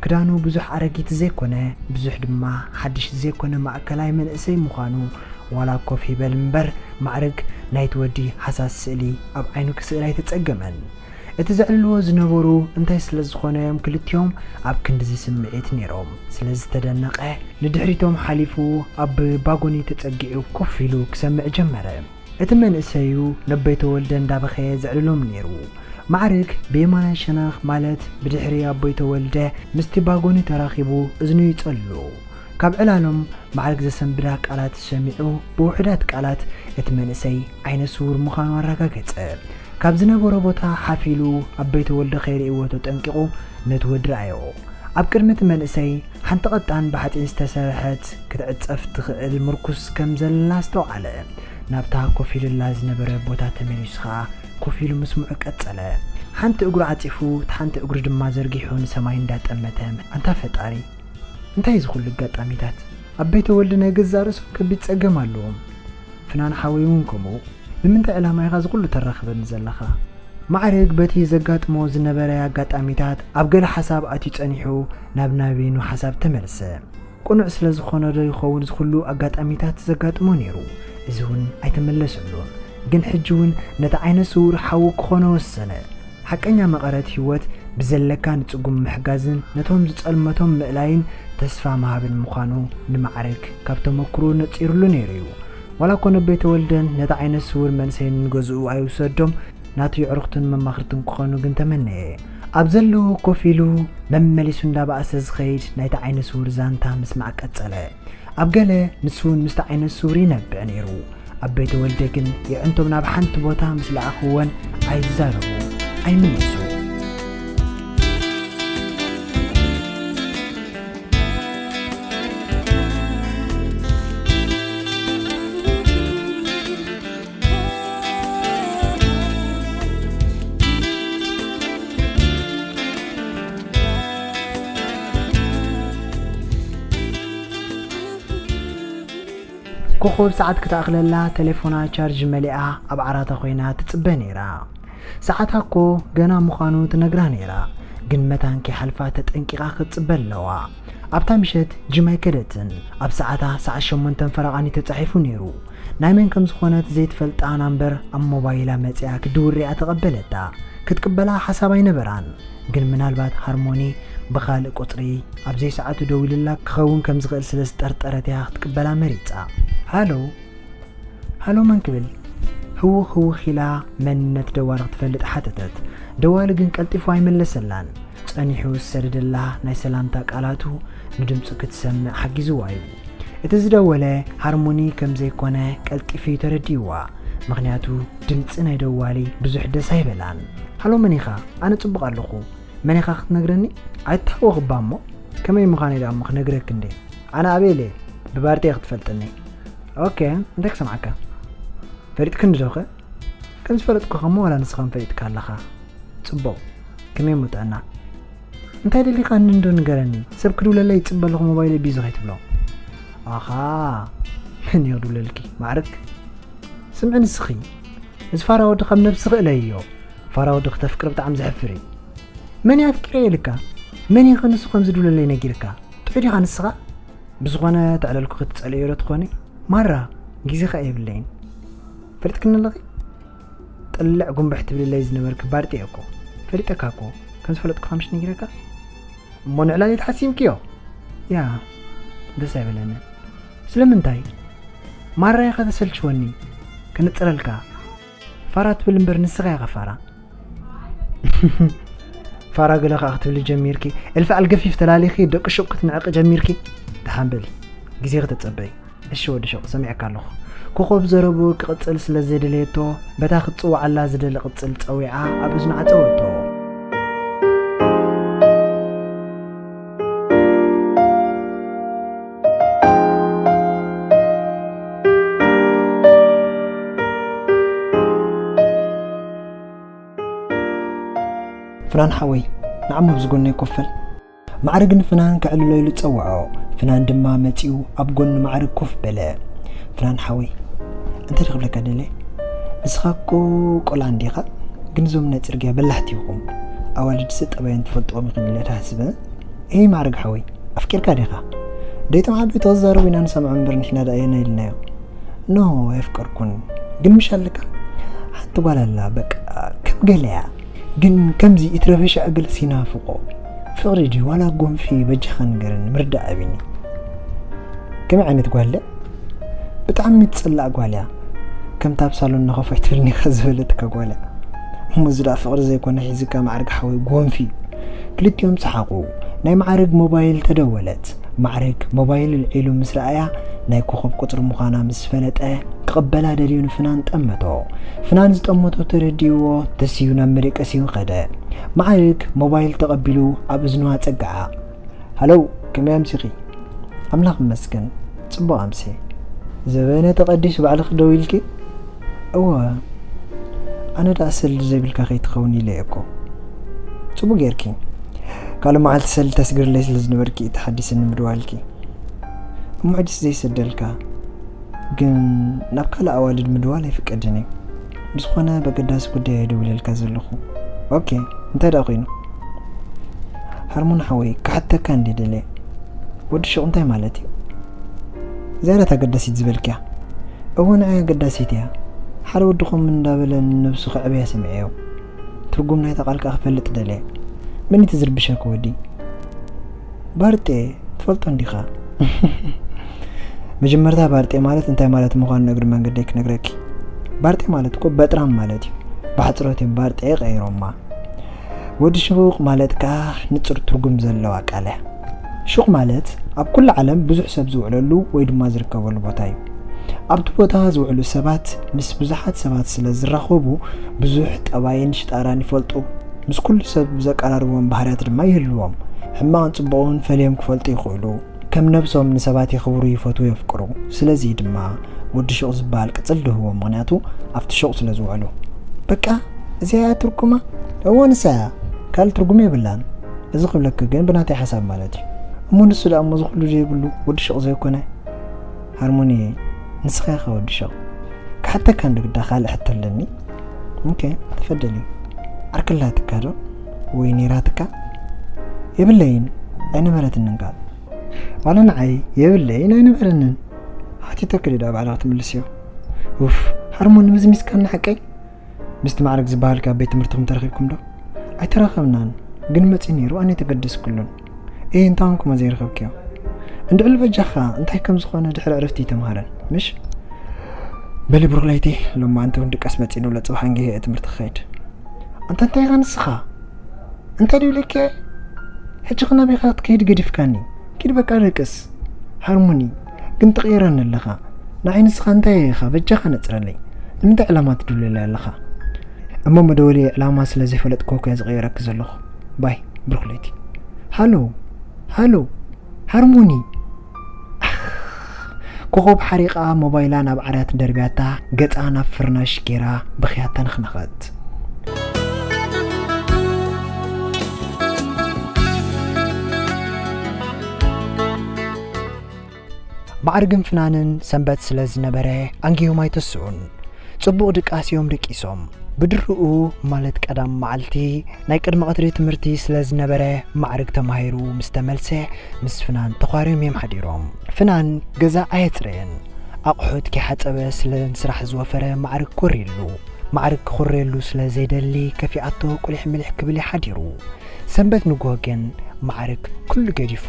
ክዳኑ ብዙሕ ኣረጊት ዘይኮነ፣ ብዙሕ ድማ ሓድሽ ዘይኮነ ማእከላይ መንእሰይ ምዃኑ ዋላ ኮፍ ይበል እምበር ማዕርግ ናይቲ ወዲ ሃሳስ ስእሊ ኣብ ዓይኑ ክስእል ኣይተጸገመን። እቲ ዘዕልልዎ ዝነበሩ እንታይ ስለ ዝኾነ እዮም ክልቲኦም ኣብ ክንድዚ ስምዒት ነይሮም ስለ ዝተደነቐ ንድሕሪቶም ሓሊፉ ኣብ ባጎኒ ተጸጊዑ ኮፍ ኢሉ ክሰምዕ ጀመረ። እቲ መንእሰዩ ነቦይ ተወልደ እንዳበኸየ ዘዕልሎም ነይሩ። ማዕርግ ብየማናይ ሸነኽ ማለት ብድሕሪ ኣቦይ ተወልደ ምስቲ ባጎኒ ተራኺቡ እዝኑ ይጸሉ። ካብ ዕላሎም ማዕርግ ዘሰንብዳ ቃላት ሰሚዑ ብውሑዳት ቃላት እቲ መንእሰይ ዓይነ ስውር ምዃኑ ኣረጋገጸ። ካብ ዝነበሮ ቦታ ሓፍ ኢሉ ኣቦይ ተወልደ ከይርእይዎ ተጠንቂቑ ነቲ ወዲ ረኣዮ። ኣብ ቅድሚ እቲ መንእሰይ ሓንቲ ቀጣን ብሓጺን ዝተሰርሐት ክትዕጸፍ ትኽእል ምርኩስ ከም ዘላ ኣስተውዓለ። ናብታ ኮፍ ኢሉላ ዝነበረ ቦታ ተመሊሱ ኸኣ ኮፍ ኢሉ ምስምዑ ቀጸለ። ሓንቲ እግሩ ዓጺፉ እቲ ሓንቲ እግሩ ድማ ዘርጊሑ ንሰማይ እንዳጠመተ ኣንታ ፈጣሪ እንታይ እዚ ኩሉ ኣጋጣሚታት? ኣቦይ ተወልደ ናይ ገዛእ ርእሶም ከቢድ ጸገም ኣለዎም። ፍናን ሓወይ እውን ከምኡ። ብምንታይ ዕላማ ኢኻ እዚ ኩሉ ተራኽበኒ ዘለኻ? ማዕርግ በቲ ዘጋጥሞ ዝነበረ ኣጋጣሚታት ኣብ ገለ ሓሳብ ኣትዩ ጸኒሑ ናብ ናበይኑ ሓሳብ ተመልሰ። ቅኑዕ ስለ ዝኾነ ዶ ይኸውን እዚ ኩሉ ኣጋጣሚታት ዘጋጥሞ ነይሩ? እዚ እውን ኣይተመለሰሉን። ግን ሕጂ እውን ነቲ ዓይነ ስውር ሓዉ ክኾኖ ወሰነ። ሓቀኛ መቐረት ህይወት ብዘለካ ንጽጉም ምሕጋዝን ነቶም ዝጸልመቶም ምእላይን ተስፋ ምሃብን ምዃኑ ንማዕርግ ካብ ተመክሮ ነጺሩሉ ነይሩ እዩ። ዋላ እኮ ነቦይ ተወልደን ነቲ ዓይነ ስውር መንእሰይን ንገዝኡ ኣይውሰዶም ናቱ የዕሩኽቱን መማኽርቱን ክኾኑ ግን ተመነየ። ኣብ ዘለዎ ኮፍ ኢሉ መመሊሱ እንዳበኣሰ ዝኸይድ ናይቲ ዓይነ ስውር ዛንታ ምስማዕ ቀጸለ። ኣብ ገለ ንሱ እውን ምስቲ ዓይነት ስውር ይነብዕ ነይሩ። ኣቦይ ተወልደ ግን የዕንቶም ናብ ሓንቲ ቦታ ምስ ለኣኽወን ኣይዛረቡ፣ ኣይምለሱ። ኮኾብ ሰዓት ክትኣኽለላ ተሌፎና ቻርጅ መሊኣ ኣብ ዓራታ ኮይና ትጽበ ነይራ። ሰዓታ እኮ ገና ምዃኑ ትነግራ ነይራ፣ ግን መታን ከይሓልፋ ተጠንቂቓ ክትጽበ ኣለዋ። ኣብታ ምሸት ጅም ኣይከደትን። ኣብ ሰዓታ ሰዓት ሸሞንተን ፈረቓን እዩ ተጻሒፉ ነይሩ። ናይ መን ከም ዝኾነት ዘይትፈልጣ ናምበር ኣብ ሞባይላ መጺኣ ክድውር ሪኣ ተቐበለታ። ክትቅበላ ሓሳብ ኣይነበራን፣ ግን ምናልባት ሃርሞኒ ብኻልእ ቁጽሪ ኣብ ዘይሰዓቱ ደዊሉላ ክኸውን ከም ዝኽእል ስለ ዝጠርጠረት እያ ክትቅበላ መሪጻ። ሃሎ፣ ሃሎ መን ክብል? ህውኽ ህውኽ ኢላ መንነት ደዋሊ ክትፈልጥ ሓተተት። ደዋሊ ግን ቀልጢፉ ኣይመለሰላን። ጸኒሑ ዝሰደደላ ናይ ሰላምታ ቃላቱ ንድምጹ ክትሰምዕ ሓጊዝዋ እዩ። እቲ ዝደወለ ሃርሞኒ ከም ዘይኮነ ቀልጢፉ እዩ ተረዲእዋ፣ ምኽንያቱ ድምጺ ናይ ደዋሊ ብዙሕ ደስ ኣይበላን። ሃሎ መን ኢኻ? ኣነ ጽቡቕ ኣለኹ። መን ኢኻ ክትነግረኒ? ኣይትታወኽ እባ እሞ። ከመይ ምዃነይ ደኣ እሞ ክነግረኪ እንዴ? ኣነ ኣበይ ኢለ? ብባርቴ ክትፈልጠኒ። ኦኬ፣ እንታይ ክሰምዓካ? ፈሊጥክኒ ዶኸ? ከም ዝፈለጥኩኻ እሞ ዋላ ንስኻ እውን ፈሊጥካ ኣለኻ። ጽቡቕ። ከመይ እሞ ጥዕና? እንታይ ደሊኻ እንዶ ንገረኒ። ሰብ ክድውለለይ ይጽበ ኣለኹ ሞባይለይ ቢዚ ከይትብሎ። ኣኻ፣ መን እዩ ክድውለልኪ? ማዕርግ? ስምዒ ንስኺ። እዚ ፋራ ወዲ ካብ ነብስኺ እለይዮ። ፋራ ወዲ ክተፍቅሪ ብጣዕሚ ዘሕፍር እዩ። መን እዩ ኣፍቂረ ኢልካ? መን እዩ ከ ንሱ ከም ዝድውለለይ ነጊርካ? ጥዑይ ዲኻ ንስኻ? ብዝኾነ ተዕለልኩ ክትጸልእዮ ዶ ትኾኒ? ማራ፣ ግዜኻ የብለይን። ፈሊጥክኒ ኣለኺ? ጥልዕ ጉንብሕ ትብልለይ ዝነበርኪ ባርጤ እኮ። ፈሊጠካ እኮ። ከም ዝፈለጥኩኻ ምሽ ነጊረካ? እሞ ንዕላል ተሓሲምክዮ? ያ፣ ደስ ኣይበለንን። ስለምንታይ? ማራ ኢኻ ተሰልችወኒ። ከነጽረልካ። ፋራ ትብል እምበር ንስኻ ኢኻ ፋራ። ፋራ ገለ ከኣ ክትብሊ ጀሚርኪ። ኤልፋ ኣልገፊፍ ተላሊኺ ደቂ ሹቕ ክትንዕቂ ጀሚርኪ። ደሓን በሊ። ግዜ ክተጸበይ። እሺ ወዲ ሹቕ፣ ሰሚዐካ ኣለኹ። ኮኾብ ዘረብኡ ክቕጽል ስለ ዘይደለየቶ፣ በታ ክትጽውዓላ ዝደሊ ቅጽል ጸዊዓ ኣብ እዝኑ ዓጸወቶ። ፍናን ሓወይ፣ ንዓሞ ኣብዚ ጎነይ ኮፍ በል። ማዕርግ ንፍናን ከዕልሎ ኢሉ ጸውዖ። ፍናን ድማ መጺኡ ኣብ ጎኒ ማዕርግ ኮፍ በለ። ፍናን ሓወይ፣ እንታይ ዶ ክብለካ ደልየ? ንስኻ እኮ ቆልዓ እንዲኻ፣ ግን እዞም ናይ ጽርግያ በላሕቲ ኢኹም። ኣዋልድሲ ጠባየን ትፈልጥዎም ኢኽን ኢለ ድሓስብ። ኤይ ማዕርግ ሓወይ፣ ኣፍቂርካ ዲኻ? ደይቶም ዓበይቲ ክዛረቡ ኢና ንሰምዖም እምበር ንሕና ደኣ ኣየናይ ኢልናዮም? ኖ፣ ኣየፍቀርኩን። ግን ምሽ ኣለካ? ሓንቲ ጓል ኣላ፣ በቃ ከም ገለያ። ግን ከምዚ ኢትረበሻ እግልስ ይናፍቆ። ፍቕሪ ድዩ ዋላ ጎንፊ በጃኻ ንገረኒ፣ ምርዳእ ኣቢኒ። ከመይ ዓይነት ጓል እያ? ብጣዕሚ ትጽላእ ጓል እያ። ከምታ ኣብ ሳሎን ነኸፋይ ትብልኒ ኢኻ ዝበለትካ ጓል እያ። እሞ እዚ ደኣ ፍቕሪ ዘይኮነ ሒዝካ ማዕርግ ሓወይ ጎንፊ እዩ። ክልቲኦም ሰሓቑ። ናይ ማዕርግ ሞባይል ተደወለት። ማዕርግ ሞባይል ኣልዒሉ ምስ ረኣያ ናይ ኮኾብ ቁጽሪ ምዃና ምስ ፈለጠ ክቕበላ ደልዩ ንፍናን ጠመቶ። ፍናን ዝጠመቶ ተረዲእዎ ተሲኡ ናብ መደቀሲኡ ከደ። ማዕርግ ሞባይል ተቐቢሉ ኣብ እዝኑ ኣጸግዓ። ሃሎ፣ ከመይ ኣምሲኺ? ኣምላኽ ይመስገን፣ ጽቡቕ ኣምስየ። ዘበነ ተቐዲሱ ባዕልኺ ደዊልኪ? እወ፣ ኣነ ደኣ ሰልዲ ዘቢልካ ከይትኸውን ኢለ እየ እኮ። ጽቡቕ ጌርኪ። ካልእ መዓልቲ ሰልዲ ተስግርለይ ስለ ዝነበርኪ እዩ ተሓዲስኒ ምድዋልኪ። እሞ ሕጅስ ዘይሰደልካ? ግን ናብ ካልእ ኣዋልድ ምድዋል ኣይፍቀድን እዩ። ብዝኾነ በገዳሲ ጉዳይ እየ ደዊለልካ ዘለኹ። ኦኬ፣ እንታይ ደኣ ኮይኑ? ሃርሞን ሓወይ፣ ክሓተካ እንድየ ደልየ። ወዲ ሹቕ እንታይ ማለት እዩ? እዚኣ ናት ኣገዳሲት ዝበልክያ? እወ፣ ንዓይ ኣገዳሲት እያ። ሓደ ወዲ ከምኡ እንዳበለ ንነብሱ ከዕብያ ሰሚዐዮ። ትርጉም ናይታ ቃል ከኣ ክፈልጥ ደልየ። መን እዩ እቲ ዝርብሸኪ ወዲ? ባርጤ፣ ትፈልጦ እንዲኻ? መጀመርታ ባርጤ ማለት እንታይ ማለት ምዃኑ ንእግሪ መንገደይ ክነግረኪ። ባርጤ ማለት እኮ በጥራም ማለት እዩ። ብሓጽሮት እዮም ባርጤ ቀይሮማ። ወዲ ሹቕ ማለት ከኣ ንጹር ትርጉም ዘለዋ ቃል እያ። ሹቕ ማለት ኣብ ኩሉ ዓለም ብዙሕ ሰብ ዝውዕለሉ ወይ ድማ ዝርከበሉ ቦታ እዩ። ኣብቲ ቦታ ዝውዕሉ ሰባት ምስ ብዙሓት ሰባት ስለ ዝራኸቡ ብዙሕ ጠባይን ሽጣራን ይፈልጡ። ምስ ኩሉ ሰብ ዘቀራርብዎም ባህርያት ድማ ይህልዎም። ሕማቕን ጽቡቕን ፈልዮም ክፈልጡ ይኽእሉ። ከም ነብሶም ንሰባት የኽብሩ፣ ይፈትዉ፣ የፍቅሩ። ስለዚ ድማ ወዲ ሹቕ ዝበሃል ቅጽል ድህቦም፣ ምኽንያቱ ኣብቲ ሹቕ ስለ ዝውዕሉ። በቃ እዚኣ እያ ትርጉማ? እወ ንሳ እያ። ካልእ ትርጉም የብላን። እዚ ክብለኪ ግን ብናተይ ሓሳብ ማለት እዩ። እሞ ንሱ ደኣ እሞ እዚ ኩሉ ዘይብሉ ወዲ ሹቕ ዘይኮነ? ሃርሞኒ፣ ንስኻ ኢኻ ወዲ ሹቕ። ክሓተካ እንዶ ግዳ ካልእ ሕቶ ኣለኒ። ኦኬ፣ ተፈደሊ። ዓርኪ ኣላትካ ዶ? ወይ ነይራትካ? የብለይን፣ ኣይነበረትንን ከኣ። ዋላ ንዓይ የብለይን ኣይነበረንን። ሓቲተኪ ዶ ደኣ ባዕልኻ ትምልስዮ? ኡፍ፣ ሃርሞኒ ምዝሚዝካኒ ሓቀይ? ምስቲ ማዕረግ ዝበሃልኪ ኣብ ቤት ትምህርትኹም ተራኺብኩም ዶ? ኣይተራኸብናን፣ ግን መጺኡ ነይሩ፣ ኣነ ኣይተገደስኩሉን። ኤህ፣ እንታይ ኮንኩሞ ዘይረኸብክዮ? እንድዕል በጃኻ እንታይ ከም ዝኾነ ድሕሪ ዕረፍቲ ተምሃረን፣ ምሽ? በሊ ብሩኽ ለይቲ፣ ሎማዓንቲ እውን ድቃስ መጺኡ ኣሎ፣ ጽባሕ ኣንጊሀ እየ ትምህርቲ ክኸይድ። ኣንታ እንታይ ኢኻ ንስኻ? እንታይ ድዩ ኢለኪ? ሕጂ ኸ ናበይ ኢኻ ክትከይድ ገዲፍካኒ? ኪድ በቃ ደቅስ። ሃርሞኒ፣ ግን ትቕይረኒ ኣለኻ። ንዓይ ንስኻ እንታይ ኢኻ? በጃኻ ነጽረለይ። ንምንታይ ዕላማ ትድብለለይ ኣለኻ? እሞ መደወሊ ዕላማ ስለ ዘይፈለጥኩ እኮ እየ ዝቕይረኪ ዘለኹ። ባይ፣ ብሩኽ ለይቲ። ሃሎ፣ ሃሎ፣ ሃርሞኒ። ኣኽ፣ ኮኾብ ሓሪቓ ሞባይላ ናብ ዓራት ደርብያታ፣ ገጻ ናብ ፍርናሽ ጌራ በኽያ ተነኽነኸት። ማዕርግን ፍናንን ሰንበት ስለ ዝነበረ ኣንጊሆም ኣይተስኡን። ጽቡቕ ድቃስ እዮም ደቂሶም። ብድርኡ ማለት ቀዳም መዓልቲ ናይ ቅድሚ ቀትሪ ትምህርቲ ስለ ዝነበረ ማዕርግ ተማሂሩ ምስ ተመልሰ ምስ ፍናን ተዃርዮም እዮም ሓዲሮም። ፍናን ገዛ ኣየጽረየን። ኣቑሑት ከይሓጸበ ስለ ንስራሕ ዝወፈረ ማዕርግ ኮርየሉ። ማዕርግ ክኹረየሉ ስለ ዘይደሊ ከፊኣቶ ቁሊሕ ምሊሕ ክብል እዩ ሓዲሩ። ሰንበት ንግሆ ግን ማዕርግ ኩሉ ገዲፉ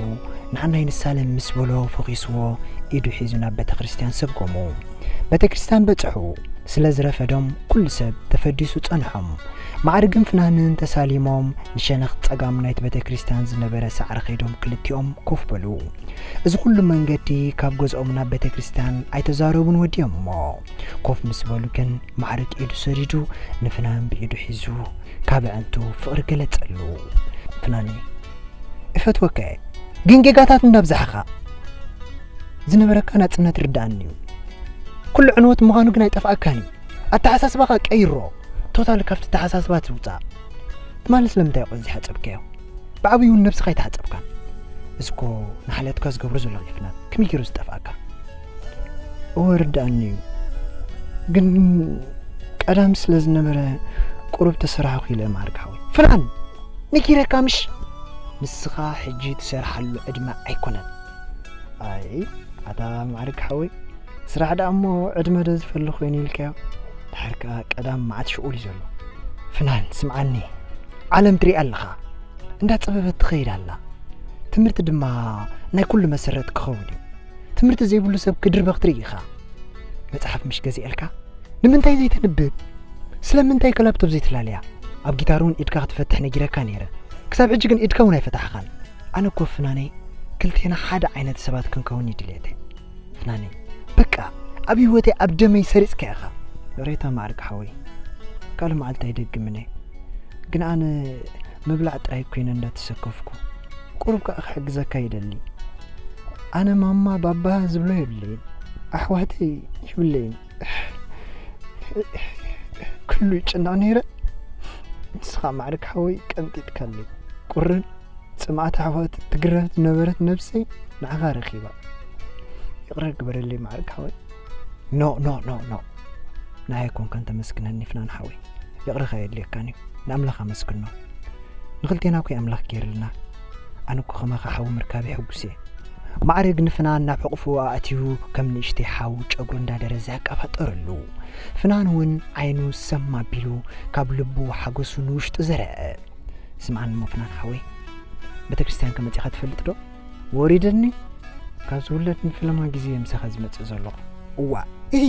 ንዓናይ ንሳለም ምስ በሎ ፈኺስዎ ኢዱ ሒዙ ናብ ቤተ ክርስቲያን ሰጎሙ። ቤተ ክርስቲያን በጽሑ። ስለ ዝረፈዶም ኩሉ ሰብ ተፈዲሱ ጸንሖም። ማዕርግን ፍናንን ተሳሊሞም ንሸነኽ ጸጋም ናይቲ ቤተ ክርስቲያን ዝነበረ ሳዕሪ ከይዶም ክልቲኦም ኮፍ በሉ። እዚ ኩሉ መንገዲ ካብ ገዝኦም ናብ ቤተ ክርስቲያን ኣይተዛረቡን ወዲኦም እሞ ኮፍ ምስ በሉ ግን ማዕርግ ኢዱ ሰዲዱ ንፍናን ብኢዱ ሒዙ ካብ ኣዕንቱ ፍቕሪ ገለጸሉ። ፍናኒ፣ እፈትወካ እየ፣ ግን ጌጋታት እንዳብዛሕኻ። ዝነበረካ ናጽነት ርድኣኒ እዩ። ኩሉ ዕንወት ምዃኑ ግን ኣይጠፍኣካን እዩ። ኣተሓሳስባኻ ቀይሮ። ቶታል ካብቲ ኣተሓሳስባ ትውጻእ። ትማሊ ስለምንታይ ቆዚ ሓጸብካዮ? ብዓብዩ እውን ነብስኻ ኣይተሓጸብካን። እዚ እኮ ንሓልያትካ ዝገብሮ ዘሎ ይፍናን። ከመይ ገይሩ ዝጠፍኣካ? እወ ርድኣኒ እዩ። ግን ቀዳም ስለ ዝነበረ ቁሩብ ተሰራሕኩ ኢለ ማዕርግ ሓወይ። ፍናን! ነጊረካ ምሽ? ንስኻ ሕጂ ትሰርሓሉ ዕድመ ኣይኮነን። ኣይ፣ ኣታ ማዕርግ ሓወይ፣ ስራሕ ደኣ እሞ ዕድመ ዶ ዝፈሊ ኮይኑ ኢልካዮ? ድሓር ከኣ ቀዳም መዓት ሽኡል እዩ ዘሎ። ፍናን፣ ስምዓኒ፣ ዓለም ትሪኣ ኣለኻ። እንዳጸበበት ትኸይድ ኣላ። ትምህርቲ ድማ ናይ ኩሉ መሰረት ክኸውን እዩ። ትምህርቲ ዘይብሉ ሰብ ክድርበኽ ትርኢ ኢኻ። መጽሓፍ ምሽ ገዚኤልካ? ንምንታይ ዘይተንብብ? ስለምንታይ ከ ላፕቶፕ ዘይትላለያ? ኣብ ጊታር እውን ኢድካ ክትፈትሕ ነጊረካ ነይረ። ክሳብ ሕጂ ግን ኢድካ እውን ኣይፈታሕኻን። ኣነ እኮ ፍናነይ፣ ክልቴና ሓደ ዓይነት ሰባት ክንከውን እዩ ድሌተይ። ፍናነይ፣ በቃ፣ ኣብ ህይወተይ ኣብ ደመይ ሰሪጽካ ኢኻ። ይቕሬታ ማዕርግ ሓወይ። ካልእ መዓልቲ ኣይደግምን እየ። ግን ኣነ ምብላዕ ጥራይ ኮይነ እንዳተሰከፍኩ፣ ቁሩብ ከኣ ክሕግዘካ ይደሊ። ኣነ ማማ ባባ ዝብሎ የብለይን። ኣሕዋተይ የብለይን። ኩሉ ይጭነቕ ነይረ። ንስኻ ማዕርግ ሓወይ ቀንጢጥካለይ። ቁርን ጽምኣት ኣሕዋት ትግረፍ ዝነበረት ነብሰይ ንዓኻ ረኺባ። ይቕረ ግበረለይ ማዕርግ ሓወይ። ኖ፣ ኖ፣ ኖ፣ ኖ። ንዓይ ኣይኮንካን ተመስግነኒ ፍናን ሓወይ። ይቕረኻ የድልየካን እዩ። ንኣምላኽ ኣመስግኖ። ንኽልቴና እኮ ኣምላኽ ገይርልና። ኣነ እኮ ከማኻ ሓው ምርካብ የሕጉስ እየ። ማዕርግ ንፍናን ናብ ሕቑፉ ኣእትዩ ከም ንእሽተይ ሓው ጨጉሩ እንዳደረዘ ኣቀባጠረሉ። ፍናን እውን ዓይኑ ሰም ኣቢሉ ካብ ልቡ ሓጎሱ ንውሽጡ ዘርዐ። ስምዓኒ እሞ ፍናን ሓወይ፣ ቤተ ክርስቲያን ከመጺኻ ትፈልጥ ዶ? ወሪደኒ። ካብ ዝውለድ ንፈለማ ግዜ ምሳኻ ዝመጽእ ዘለኹ። እዋ፣ እሂ።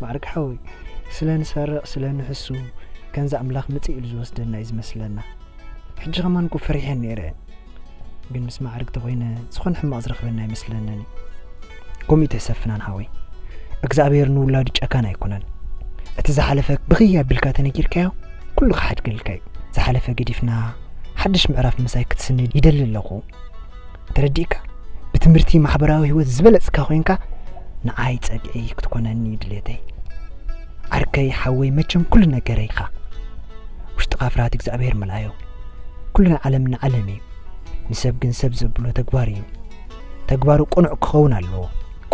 ማዕርግ ሓወይ፣ ስለ ንሰርቕ፣ ስለ ንሕሱ፣ ከምዚ ኣምላኽ ምጽእ ኢሉ ዝወስደና እዩ ዝመስለና። ሕጂ ከማን እኮ ፈሪሐ ነይረ። ግን ምስ ማዕርግ ተኾይነ ዝኾነ ሕማቕ ዝረኽበና ኣይመስለንን እዩ። ከምኡ እዩ ትሕሰብ ፍናን ሓወይ። እግዚኣብሔር ንውላዱ ጨካን ኣይኮነን። እቲ ዝሓለፈ ብኽይ ኣቢልካ ተነጊርካዮ፣ ኩሉ ክሓድገልካ እዩ። ዝሓለፈ ገዲፍና ሓድሽ ምዕራፍ ምሳይ ክትስንድ ይደሊ ኣለኹ። ተረዲእካ? ብትምህርቲ ማሕበራዊ ህይወት ዝበለጽካ ኮይንካ ንዓይ ጸግዒ ክትኮነኒ ድሌተይ። ዓርከይ ሓወይ መቸም ኩሉ ነገረይ ኢኻ። ውሽጥኻ ፍርሃት እግዚኣብሔር ምልኣዮ። ኩሉ ናይ ዓለም ንዓለም እዩ። ንሰብ ግን ሰብ ዘብሎ ተግባር እዩ። ተግባሩ ቅኑዕ ክኸውን ኣለዎ።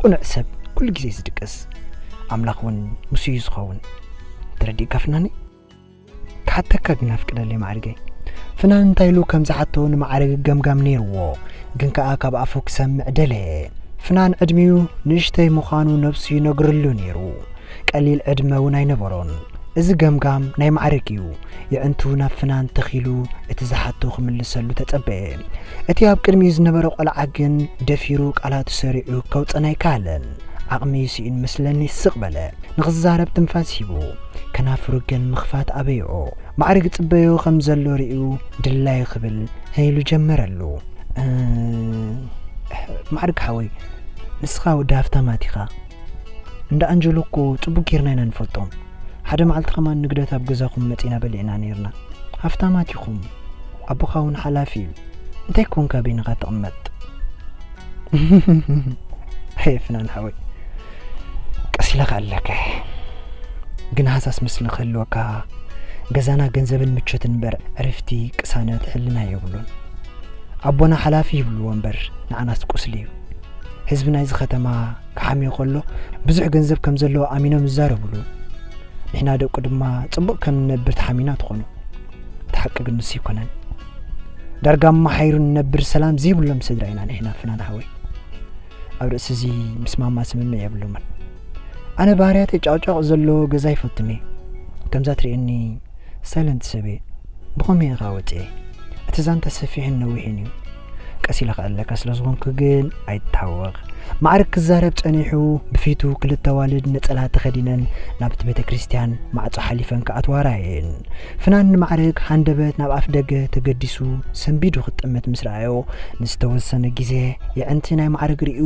ቅኑዕ ሰብ ኩሉ ግዜ ዝድቅስ ኣምላኽ እውን ምስ እዩ ዝኸውን። ተረዲእካ ፍናኒ? ክሓተካ ግን ኣፍቅደለይ ማዕርገይ። ፍናን እንታይ ኢሉ ከም ዝሓቶ ንማዕርግ ገምጋም ነይርዎ፣ ግን ከኣ ካብ ኣፉ ክሰምዕ ደለየ። ፍናን ዕድሚኡ ንእሽተይ ምዃኑ ነብሱ ይነግርሉ ነይሩ። ቀሊል ዕድመ እውን ኣይነበሮን። እዚ ገምጋም ናይ ማዕርግ እዩ። የዕንቱ ናብ ፍናን ተኺሉ እቲ ዝሓቶ ክምልሰሉ ተጸበየ። እቲ ኣብ ቅድሚኡ ዝነበረ ቆልዓ ግን ደፊሩ ቃላቱ ሰሪዑ ከውጸን ኣይከኣለን። ዓቕሚ ስኢኑ መስለኒ ስቕ በለ። ንኽዛረብ ትንፋስ ሂቡ። ከናፍሩ ግን ምኽፋት ኣበይኦ። ማዕርግ ጽበዮ ከም ዘሎ ርእዩ ድላይ ክብል ኢሉ ጀመረሉ። "እ፣ ማዕርግ ሓወይ፣ ንስኻ ወዲ ሃፍታማት ኢኻ። እንዳ ኣንጀሎ እኮ ጽቡቅ ጌርና ኢና ንፈልጦም። ሓደ መዓልቲ ከማን ንግደት ኣብ ገዛኹም መጺና በሊዕና ኔርና። ሃፍታማት ኢኹም። ኣቦኻ እውን ሓላፊ እዩ። እንታይ ኮንካ በይንኻ ትቕመጥ?" "ሄ ፍናን ሓወይ፣ ቀስ ኢለካ ኣለካ። ግን ሃሳስ ምስሊ ክህልወካ፣ ገዛና ገንዘብን ምቾትን እምበር ዕርፍቲ፣ ቅሳነት፣ ሕልና የብሉን። ኣቦና ሓላፊ ይብልዎ እምበር ንዓናስ ቁስሊ እዩ። ህዝቢ ናይዚ ከተማ ክሓምዮ ከሎ ብዙሕ ገንዘብ ከም ዘለዎ ኣሚኖም ይዛረብሉ። ንሕና ደቁ ድማ ጽቡቕ ከም ንነብር ተሓሚና ትኾኑ። እቲ ሓቂ ግን ንሱ ኣይኮነን። ዳርጋ ኣመሓይሩ ንነብር ሰላም ዘይብሎም ስድራ ኢና ንሕና ፍናን ሓወይ። ኣብ ርእሲ እዚ ምስ ማማ ስምምዕ የብሎምን። ኣነ ባህርያተይ ጫቕጫቕ ዘለዎ ገዛ ኣይፈቱን እየ። ከምዛ ትርእየኒ ሳይለንት ሰብ እየ። ብኸመይ ኢኻ ወጺኤ? እቲ ዛንታ ሰፊሕን ነዊሕን እዩ። ቀስ ኢለ ክዕለካ ስለ ዝኾንኩ ግን ኣይትታወኽ። ማዕርግ ክዛረብ ጸኒሑ፣ ብፊቱ ክልተ ኣዋልድ ነጸላ ተኸዲነን ናብቲ ቤተ ክርስቲያን ማዕጾ ሓሊፈን ክኣትዋ ረኣየን። ፍናን ንማዕርግ ሃንደበት ናብ ኣፍ ደገ ተገዲሱ ሰንቢዱ ክጥምት ምስ ረኣዮ፣ ንዝተወሰነ ግዜ የዕንቲ ናይ ማዕርግ ርእዩ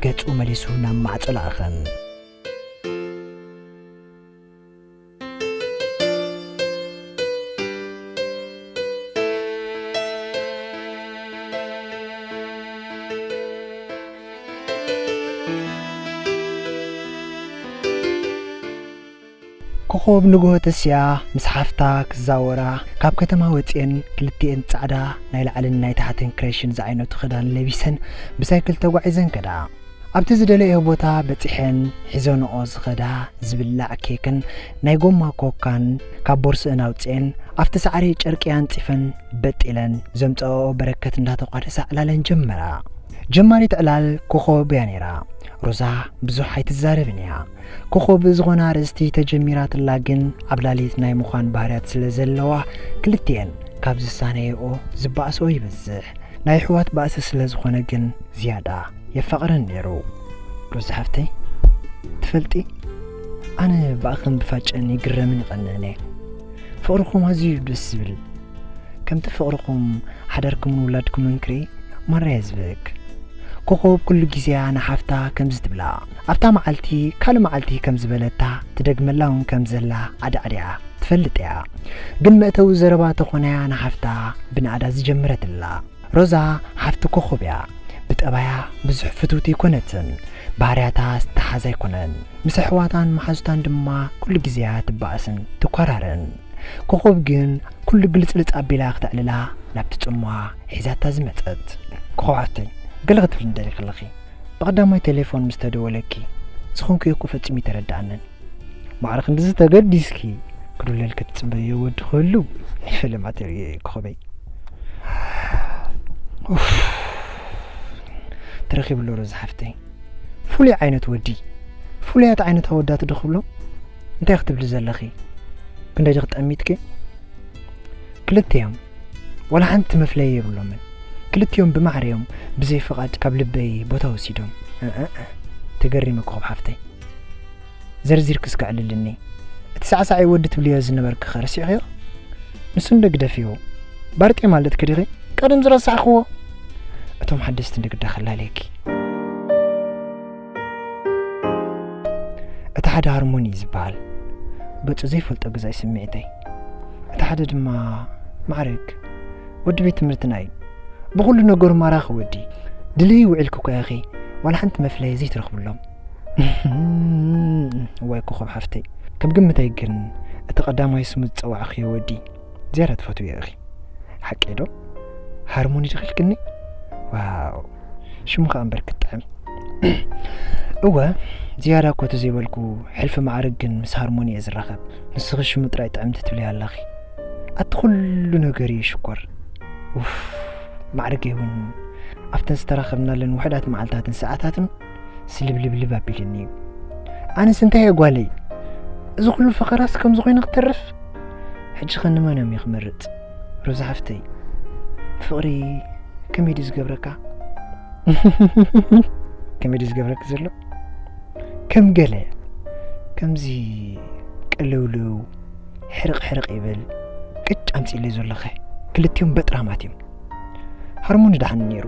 ገጹ መሊሱ ናብ ማዕጾ ለኣኸን። ኮኾብ ንግሆ ተሲኣ ምስ ሓፍታ ክዛወራ ካብ ከተማ ወጺኤን ክልቲኤን ጻዕዳ ናይ ላዕልን ናይ ታሕትን ክሬሽን ዝዓይነቱ ክዳን ለቢሰን ብሳይክል ተጓዒዘን ከዳ። ኣብቲ ዝደለዮ ቦታ በጺሐን ሒዘንኦ ዝኸዳ ዝብላዕ ኬክን ናይ ጎማ ኮካን ካብ ቦርስእን ኣውጺኤን ኣብቲ ሳዕሪ ጨርቂ ኣንጺፈን በጥ ኢለን ዘምጸኦ በረከት እንዳተቋደሳ ዕላለን ጀመራ። ጀማሪት ዕላል ኮኾብ እያ ነይራ። ሮዛ ብዙሕ ኣይትዛረብን እያ። ኮኾብ ዝኾነ ኣርእስቲ ተጀሚራትላ ግን ዓብላሊት ናይ ምዃን ባህርያት ስለ ዘለዋ ክልቲኤን ካብ ዝሳነይኦ ዝበኣስኦ ይበዝሕ። ናይ ኣሕዋት ባእሲ ስለ ዝኾነ ግን ዝያዳ የፋቕረን ነይሩ። ሮዛ ሓፍተይ፣ ትፈልጢ፣ ኣነ ብኣኽን ብፋጨን ይግረምን ይቐንእን እየ። ፍቕርኹም ኣዝዩ ደስ ዝብል። ከምቲ ፍቕርኹም ሓዳርኩምን ውላድኩምን ክርኢ ማራ እየ ዝበክ። ኮኾብ ኩሉ ግዜያ ንሓፍታ ከምዚ ትብላ። ኣብታ መዓልቲ ካልእ መዓልቲ ከም ዝበለታ ትደግመላ እውን ከም ዘላ ዓዲዓዲዓ ትፈልጥ እያ። ግን መእተዊ ዘረባ ተኾነያ ንሓፍታ ብናእዳ ዝጀመረትላ። ሮዛ ሓፍቲ ኮኾብ እያ። ብጠባያ ብዙሕ ፍትውቲ ኣይኮነትን። ባህርያታ ዝተሓዝ ኣይኮነን። ምስ ኣሕዋታን መሓዙታን ድማ ኩሉ ግዜያ ትበኣስን ትኳራርን። ኮኾብ ግን ኩሉ ግልጽልጽ ኣቢላ ክተዕልላ ናብቲ ጽምዋ ሒዛታ ዝመጸት። ኮኾብ ሓፍተይ፣ ገለ ክትብሊ እንደሊ ከለኺ፣ ብቐዳማይ ቴሌፎን ምስ ተደወለኪ ዝኾንክዮ እኮ ፈጺሙ ኣይተረድኣንን። ማዕረ ክንድዚ ተገዲስኪ ክድውለልኪ ትጽበዮ ወዲ ክህሉ ኣይፈልም ኣተርእዮ እየ ኮኾበይ። ኡፍ። ተረኺቡ ኣሎ ሮዛ ሓፍተይ። ፍሉይ ዓይነት ወዲ። ፍሉያት ዓይነት ኣወዳት ዶ ክብሎ? እንታይ ክትብሊ ዘለኺ? ክንደይ ዲኺ ጠሚትኪ? ክልቲኦም ዋላ ሓንቲ መፍለዪ የብሎምን። ክልቲኦም ብማዕረ እዮም ብዘይ ፍቓድ ካብ ልበይ ቦታ ወሲዶም። እ፣ እ፣ እ። ተገሪመ ኮኾብ ሓፍተይ። ዘርዚርኪ እስከ ኣዕልልኒ። እቲ ሳዕሳዒ ወዲ ትብልዮ ዝነበርኪ ኸ ረሲዕኽዮ? ንሱ እንዶ ግደፍዮ። ባርጤ ማለት ከ ዲኺ? ቀደም ዝረሳዕኽዎ። እቶም ሓደስቲ እንዶ ግዳ ከላለየኪ። እቲ ሓደ ሃርሞኒ እዩ ዝበሃል። ገጹ ዘይፈልጦ ገዛኢ ስምዒተይ። እቲ ሓደ ድማ ማዕረግ። ወዲ ቤት ትምህርትና እዩ። ብኹሉ ነገሩ ማራኺ ወዲ። ድልዩ ውዒልኪ እኮ ኢኺ። ዋላ ሓንቲ መፍለዪ ዘይትረኽብሎም። እዋይ ኮኾብ ሓፍተይ። ከም ግምተይ ግን እቲ ቀዳማይ ስሙ ዝጸዋዕኽዮ ወዲ ዝያዳ ትፈትውዮ ኢኺ። ሓቀይ ዶ? ሃርሞኒ ዲኺ ኢልክኒ? ዋው። ሽሙ ኸኣ እምበር ክጥዕም። እወ፣ ዝያዳ እኮ ተዘይበልኩ፣ ሕልፊ ማዕርግ ግን ምስ ሃርሞኒ እየ ዝራኸብ። ንስኺ ሽሙ ጥራይ ጥዕምቲ ትብልያ ኣለኺ። ኣቲ ኩሉ ነገር እዩ ሽኮር። ኡፍ፣ ማዕርገይ እውን ኣብተን ዝተራኸብናለን ውሑዳት መዓልታትን ሰዓታትን ስልብልብልብ ኣቢልኒ እዩ። ኣነስ እንታይ እየ ጓለይ? እዚ ኩሉ ፈኸራስ ከምዚ ኮይነ ክተርፍ? ሕጂ ኸ ንመን እዮም ክመርጽ? ሮዛ ሓፍተይ፣ ፍቕሪ ከመይ ድዩ ዝገብረካ? ከመይ ድዩ ዝገብረኪ ዘሎ? ከም ገለ፣ ከምዚ ቅልውልው፣ ሕርቕ ሕርቕ ይብል፣ ቅጭ ኣምጺእለይ ዘለኸ፣ ክልቲኦም በጥራማት እዮም። ሃርሞኒ ደሓን ነይሩ።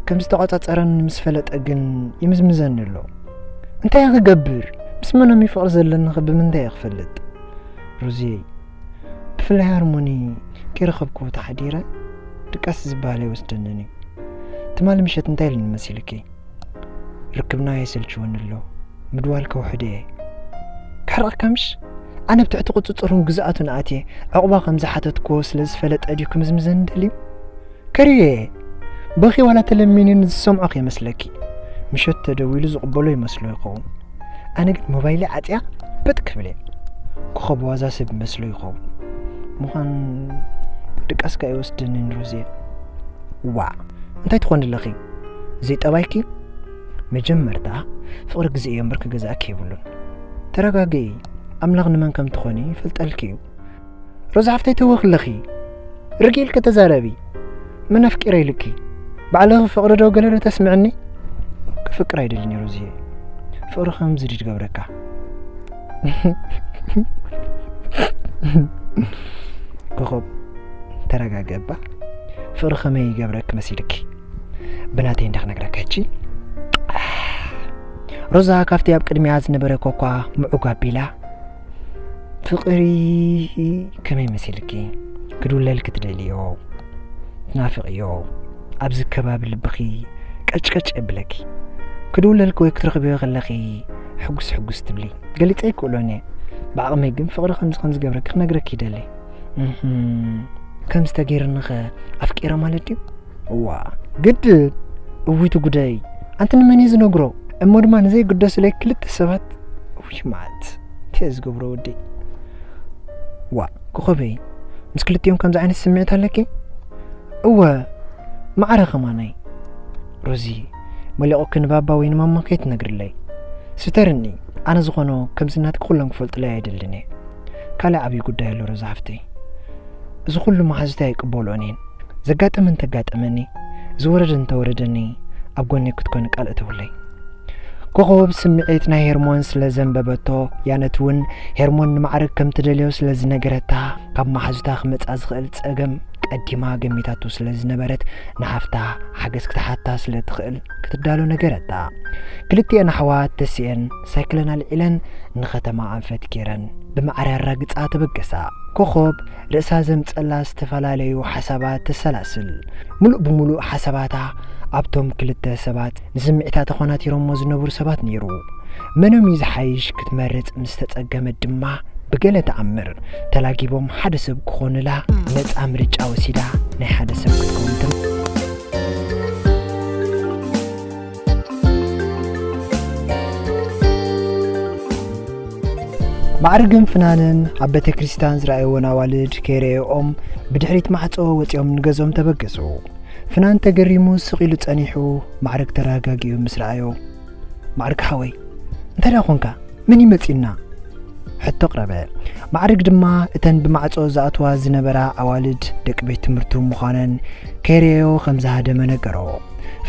ከም ዝተቖጻጸረኒ ምስ ፈለጠ ግን ይምዝምዘኒ ኣሎ። እንታይ ክገብር? ምስ መን እዩ ፍቕሪ ዘለኒ ኸ ብምንታይ እየ ክፈልጥ? ሮዝየይ፣ ብፍላይ ሃርሞኒ ከይረኸብክዎ ተሓዲረ ድቃስ ዝበሃል ኣይወስደንን እዩ። ትማሊ ምሸት እንታይ ኢሉኒ መሲልኪ? ርክብና የሰልችወኒ ኣሎ። ምድዋል ከውሕዶ እየ። ከሕርቐካ ምሽ? ኣነ ኣብ ትሕቲ ቁጽጽሩን ግዝኣቱን ኣትየ ዕቑባ ከም ዝሓተትክዎ ስለ ዝፈለጠ ድዩ ክምዝምዘኒ ደልዩ? ከሪየ እየ። በኺ ዋላ ተለሚኒ ንዝሰምዖ ከይመስለኪ። ምሸት ተደዊሉ ዝቕበሎ ይመስሎ ይኸውን። ኣነ ግን ሞባይለይ ዓጽያ በጥ ክብል እየ። ኮኸብ ዋዛ ሰብ ይመስሎ ይኸውን። ምዃን ድቃስካ ይወስደኒ ንሩዝየ። ዋዕ፣ እንታይ ትኾኒ ኣለኺ? ዘይጠባይኪ? መጀመርታ ፍቕሪ ግዜ እዩ እምበር ክገዝኣኪ የብሉን። ተረጋግኢ፣ ኣምላኽ ንመን ከም ትኾኒ ይፈልጠልኪ እዩ። ሮዛ ሓፍተይ ተወኺ ኣለኺ። ርግእ ኢልኪ ተዛረቢ። መን ኣፍቂረ ኢልኪ? ባዕልኺ ፍቕሪ ዶ ገለ ዶ ተስምዕኒ? ክፍቅር ኣይደልን ሮዝየ። ፍቕሪ ከምዚ ድዩ ዝገብረካ? ኮኾብ፣ ተረጋግእ እባ። ፍቕሪ ከመይ ይገብረኪ መሲልኪ? ብናተይ እንዳ ክነግረካ ሕጂ። ሮዛ ካብቲ ኣብ ቅድሚኣ ዝነበረ ኮኳ ምዑግ ኣቢላ፣ ፍቕሪ ከመይ መሲልኪ? ክድውለልኪ ትደልዮ? ትናፍቕዮ? ኣብዚ ከባቢ ልብኺ ቀጭቀጭ የብለኪ። ክድውለልኪ ወይ ክትረኽብዮ ከለኺ ሕጉስ ሕጉስ ትብሊ። ገሊጸ ኣይክእሎን እየ። ብዓቕመይ ግን ፍቕሪ ከምዚ ከም ዝገብረኪ ክነግረኪ ይደሊ። እህም፣ ከምዚ ተገይርኒ ኸ ኣፍቂረ ማለት ድዩ? እዋ፣ ግድን። እዊቲ ጉደይ። ኣንቲ ንመን እዩ ዝነግሮ? እሞ ድማ ንዘይግደሱለይ ክልተ ሰባት። ውይ፣ ማት። እንታይ ዝገብሮ ወዲ? ዋ፣ ኮኾበይ። ምስ ክልቲኦም ከምዚ ዓይነት ስምዒት ኣለኪ? እወ፣ ማዕረ ከማናይ። ሮዚ፣ መሊቑኪ ንባባ ወይ ንማማ ከይትነግርለይ። ስተርኒ፣ ኣነ ዝኾኖ ከምዚ ናትኪ ኩሎም ክፈልጡለይ ኣይደልን እየ። ካልእ ዓብዪ ጉዳይ ኣሎ ሮዛ ሓፍተይ። እዚ ኩሉ መሓዙተይ ኣይቅበልኦን እየን። ዘጋጠመ እንተጋጠመኒ፣ ዝወረደ እንተወረደኒ፣ ኣብ ጎነይ ክትኮኒ ቃል እተውለይ። ኮኾብ ስምዒት ናይ ሄርሞን ስለ ዘንበበቶ፣ ያነት እውን ሄርሞን ንማዕርግ ከም ትደልዮ ስለ ዝነገረታ፣ ካብ መሓዙታ ክመጻ ዝኽእል ጸገም ቀዲማ ገሚታቶ ስለ ዝነበረት፣ ንሓፍታ ሓገዝ ክትሓታ ስለ ትኽእል ክትዳሎ ነገረታ። ክልቲኤን ኣሕዋት ተሲኤን ሳይክለን ኣልዒለን ንኸተማ ኣንፈት ገይረን ብማዕረ ኣራግጻ ተበገሳ። ኮኾብ ርእሳ ዘምጸላ ዝተፈላለዩ ሓሳባት ተሰላስል። ምሉእ ብምሉእ ሓሳባታ ኣብቶም ክልተ ሰባት ንስምዒታ ተኾናቲሮሞ ዝነብሩ ሰባት ነይሩ። መኖም እዩ ዝሓይሽ ክትመርጽ ምስ ተጸገመት ድማ ብገለ ተኣምር ተላጊቦም ሓደ ሰብ ክኾኑላ ነጻ ምርጫ ወሲዳ ናይ ሓደ ሰብ ክትከውን ተም- ማዕርግን ፍናንን ኣብ ቤተ ክርስቲያን ዝረኣይዎን ኣዋልድ ከይረኣይኦም ብድሕሪት ማዕጾ ወጺኦም ንገዝኦም ተበገሱ። ፍናን ተገሪሙ ስቕ ኢሉ ጸኒሑ ማዕርግ ተረጋጊኡ ምስ ረኣዮ፣ ማዕርግ ሓወይ፣ እንታይ ደኣ ኾንካ? መን እዩ መጺኡና? ሕቶ ኣቕረበ። ማዕርግ ድማ እተን ብማዕጾ ዝኣትዋ ዝነበራ ኣዋልድ ደቂ ቤት ትምህርቱ ምዃነን ከይረኣዮ ከም ዝሃደመ ነገሮ።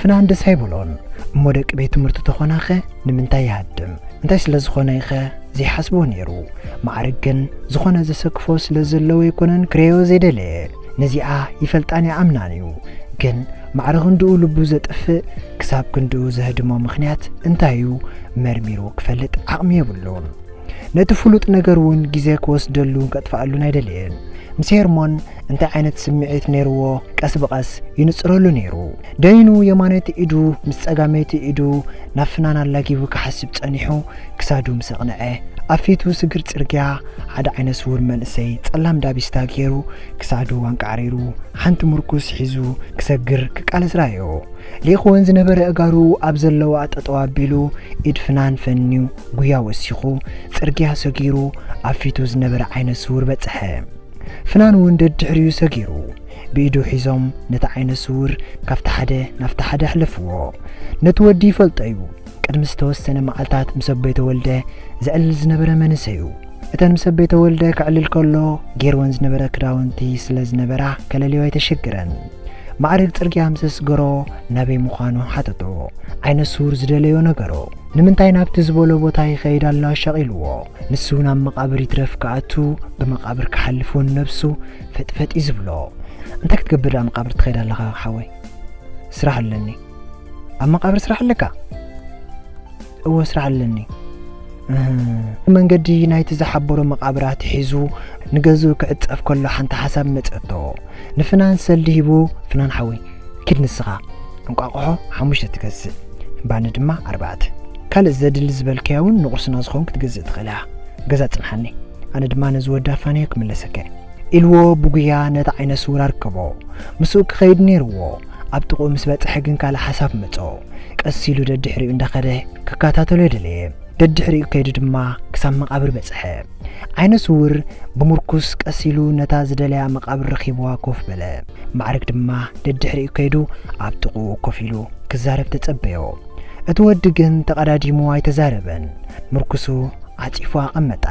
ፍናን ደስ ኣይበሎን። እሞ ደቂ ቤት ትምህርቱ ተኾናኸ ንምንታይ ይሃድም? እንታይ ስለ ዝኾነ ኢኸ ዘይሓስቦ ነይሩ? ማዕርግ ግን ዝኾነ ዘሰክፎ ስለ ዘለዎ ኣይኮነን ክርእዮ ዘይደለየ። ነዚኣ ይፈልጣን ይኣምናን እዩ። ግን ማዕረ ክንድኡ ልቡ ዘጥፍእ ክሳብ ክንድኡ ዘህድሞ ምኽንያት እንታይ እዩ መርሚሩ ክፈልጥ ዓቕሚ የብሉን። ነቲ ፍሉጥ ነገር እውን ግዜ ክወስደሉን ከጥፍኣሉን ኣይደለየን። ምስ ሄርሞን እንታይ ዓይነት ስምዒት ነይርዎ ቀስ ብቐስ ይንጽረሉ ነይሩ። ደይኑ የማነይቲ ኢዱ ምስ ጸጋመይቲ ኢዱ ናብ ፍናን ኣላጊቡ ክሓስብ ጸኒሑ ክሳዱ ምስ ኣቕንዐ ኣብ ፊቱ ስግር ጽርግያ ሓደ ዓይነ ስውር መንእሰይ ጸላም ዳቢስታ ገይሩ ክሳዱ ኣንቃዕሪሩ ሓንቲ ምርኩስ ሒዙ ክሰግር ክቃለስ ረኣዮ። ሊእኽወን ዝነበረ ኣእጋሩ ኣብ ዘለዋ ጠጠው ኣቢሉ ኢድ ፍናን ፈንዩ ጉያ ወሲኹ ጽርግያ ሰጊሩ ኣብ ፊቱ ዝነበረ ዓይነ ስውር በጽሐ። ፍናን እውን ደድሕሪኡ ሰጊሩ ብኢዱ ሒዞም ነቲ ዓይነ ስውር ካብቲ ሓደ ናብቲ ሓደ ኣሕለፍዎ። ነቲ ወዲ ይፈልጦ እዩ። ቅድሚ ዝተወሰነ መዓልታት ምስ ኣቦይ ተወልደ ዘዕልል ዝነበረ መንእሰይ እዩ። እተን ምስ ኣቦይ ተወልደ ከዕልል ከሎ ገይርወን ዝነበረ ክዳውንቲ ስለ ዝነበራ ከለልዮ ኣይተሸግረን። ማዕርግ ጽርግያ ምስ ኣስገሮ ናበይ ምዃኑ ሓተቶ። ዓይነ ስውር ዝደለዮ ነገሮ። ንምንታይ ናብቲ ዝበሎ ቦታ ይኸይድ ኣሎ ኣሻቒልዎ። ንሱ ናብ መቓብር ይትረፍ ክኣቱ ብመቓብር ክሓልፍ እውን ነብሱ ፈጥፈጥ እዩ ዝብሎ። እንታይ ክትገብር ደኣ መቓብር ትኸይድ ኣለኻ ሓወይ? ስራሕ ኣለኒ። ኣብ መቓብር ስራሕ ኣለካ? እወ ስራሕ ኣለኒ። እህ፣ መንገዲ ናይቲ ዝሓበሮ መቓብር ኣትሒዙ ንገዝኡ ክዕጸፍ ከሎ ሓንቲ ሓሳብ መጸቶ። ንፍናን ሰልዲ ሂቡ፣ ፍናን ሓወይ፣ ኪድ ንስኻ እንቋቑሖ ሓሙሽተ ትገዝእ፣ ባኒ ድማ ኣርባዕተ። ካልእ ዘድሊ ዝበልካዮ እውን ንቑርስና ዝኸውን ክትገዝእ ትኽእል ኢኻ። ገዛ ጽንሓኒ፣ ኣነ ድማ ነዚ ወዲ ኣፋንየ ክምለሰካ እየ። ኢልዎ ብጉያ ነቲ ዓይነ ስውር ኣርከቦ። ምስኡ ክኸይድ ነይርዎ። ኣብ ጥቕኡ ምስ በጽሐ ግን ካልእ ሓሳብ መጾ። ቀስ ኢሉ ደድሕሪኡ እንዳኸደ ክከታተሎ የደለየ። ደድሕሪኡ ከይዱ ድማ ክሳብ መቓብር በጽሐ። ዓይነ ስውር ብምርኩስ ቀስ ኢሉ ነታ ዝደለያ መቓብር ረኺብዋ ኮፍ በለ። ማዕርግ ድማ ደድሕሪኡ ከይዱ ኣብ ጥቕኡ ኮፍ ኢሉ ክዛረብ ተጸበዮ። እቲ ወዲ ግን ተቐዳዲሙ ኣይተዛረበን። ምርኩሱ ዓጺፉ ኣቐመጣ።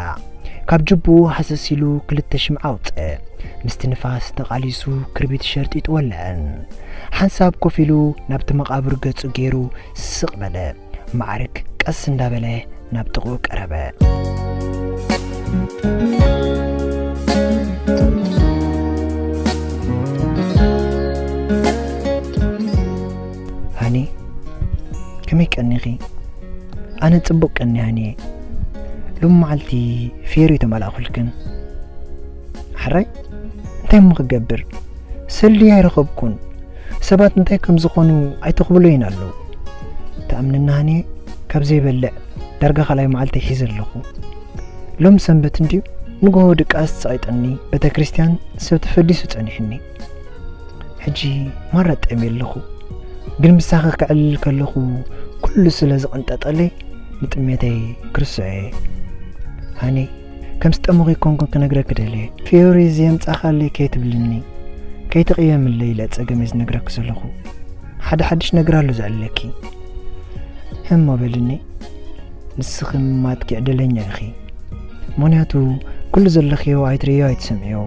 ካብ ጅብኡ ሃሰስ ኢሉ ክልተ ሽምዓ ኣውጽአ። ምስቲ ንፋስ ተቓሊሱ ክርቢት ሸርጢጡ ወልዐን። ሓንሳብ ኮፍ ኢሉ ናብቲ መቓብር ገጹ ገይሩ ስቕ በለ። ማዕርግ ቀስ እንዳበለ ናብ ጥቕኡ ቀረበ። ሃኒ፣ ከመይ ቀኒኺ? ኣነ ጽቡቕ ቀኒ ሃኒየ። ሎም መዓልቲ ፌሩ ተመላእኹልክን። ሕራይ እንታይ እሞ ክገብር? ሰልዲ ኣይረኸብኩን። ሰባት እንታይ ከም ዝኾኑ ኣይተኽብሎይን ኣለዉ። ተኣምንና ሃኒየ፣ ካብ ዘይበልዕ ዳርጋ ካልኣይ መዓልቲ ሒዘ ኣለኹ። ሎም ሰንበት እንድዩ፣ ንግሆ ድቃስ ጸቒጠኒ፣ ቤተ ክርስቲያን ሰብ ተፈሊሱ ጸኒሕኒ። ሕጂ ማራ ጠምየ ኣለኹ። ግን ምሳኺ ክዕልል ከለኹ ኩሉ ስለ ዝቕንጠጠለይ ንጥሜተይ ክርስዖ እየ። ሃኒ፣ ከም ዝጠመኹ ይኮንኩን ክነግረኪ ደልየ። ፊዮሪ ዘየምጻኻለይ ከይትብልኒ፣ ከይትቕየምለይ ኢለ ጸገመይ ዝነግረኪ ዘለኹ። ሓደ ሓድሽ ነገር ኣሎ ዘዕልለኪ። ህሞ በልኒ። ንስኺ ማትኪ ዕድለኛ ኢኺ። ምኽንያቱ ኩሉ ዘለኽዮ ኣይትርእዮ ኣይትሰምዕዮ።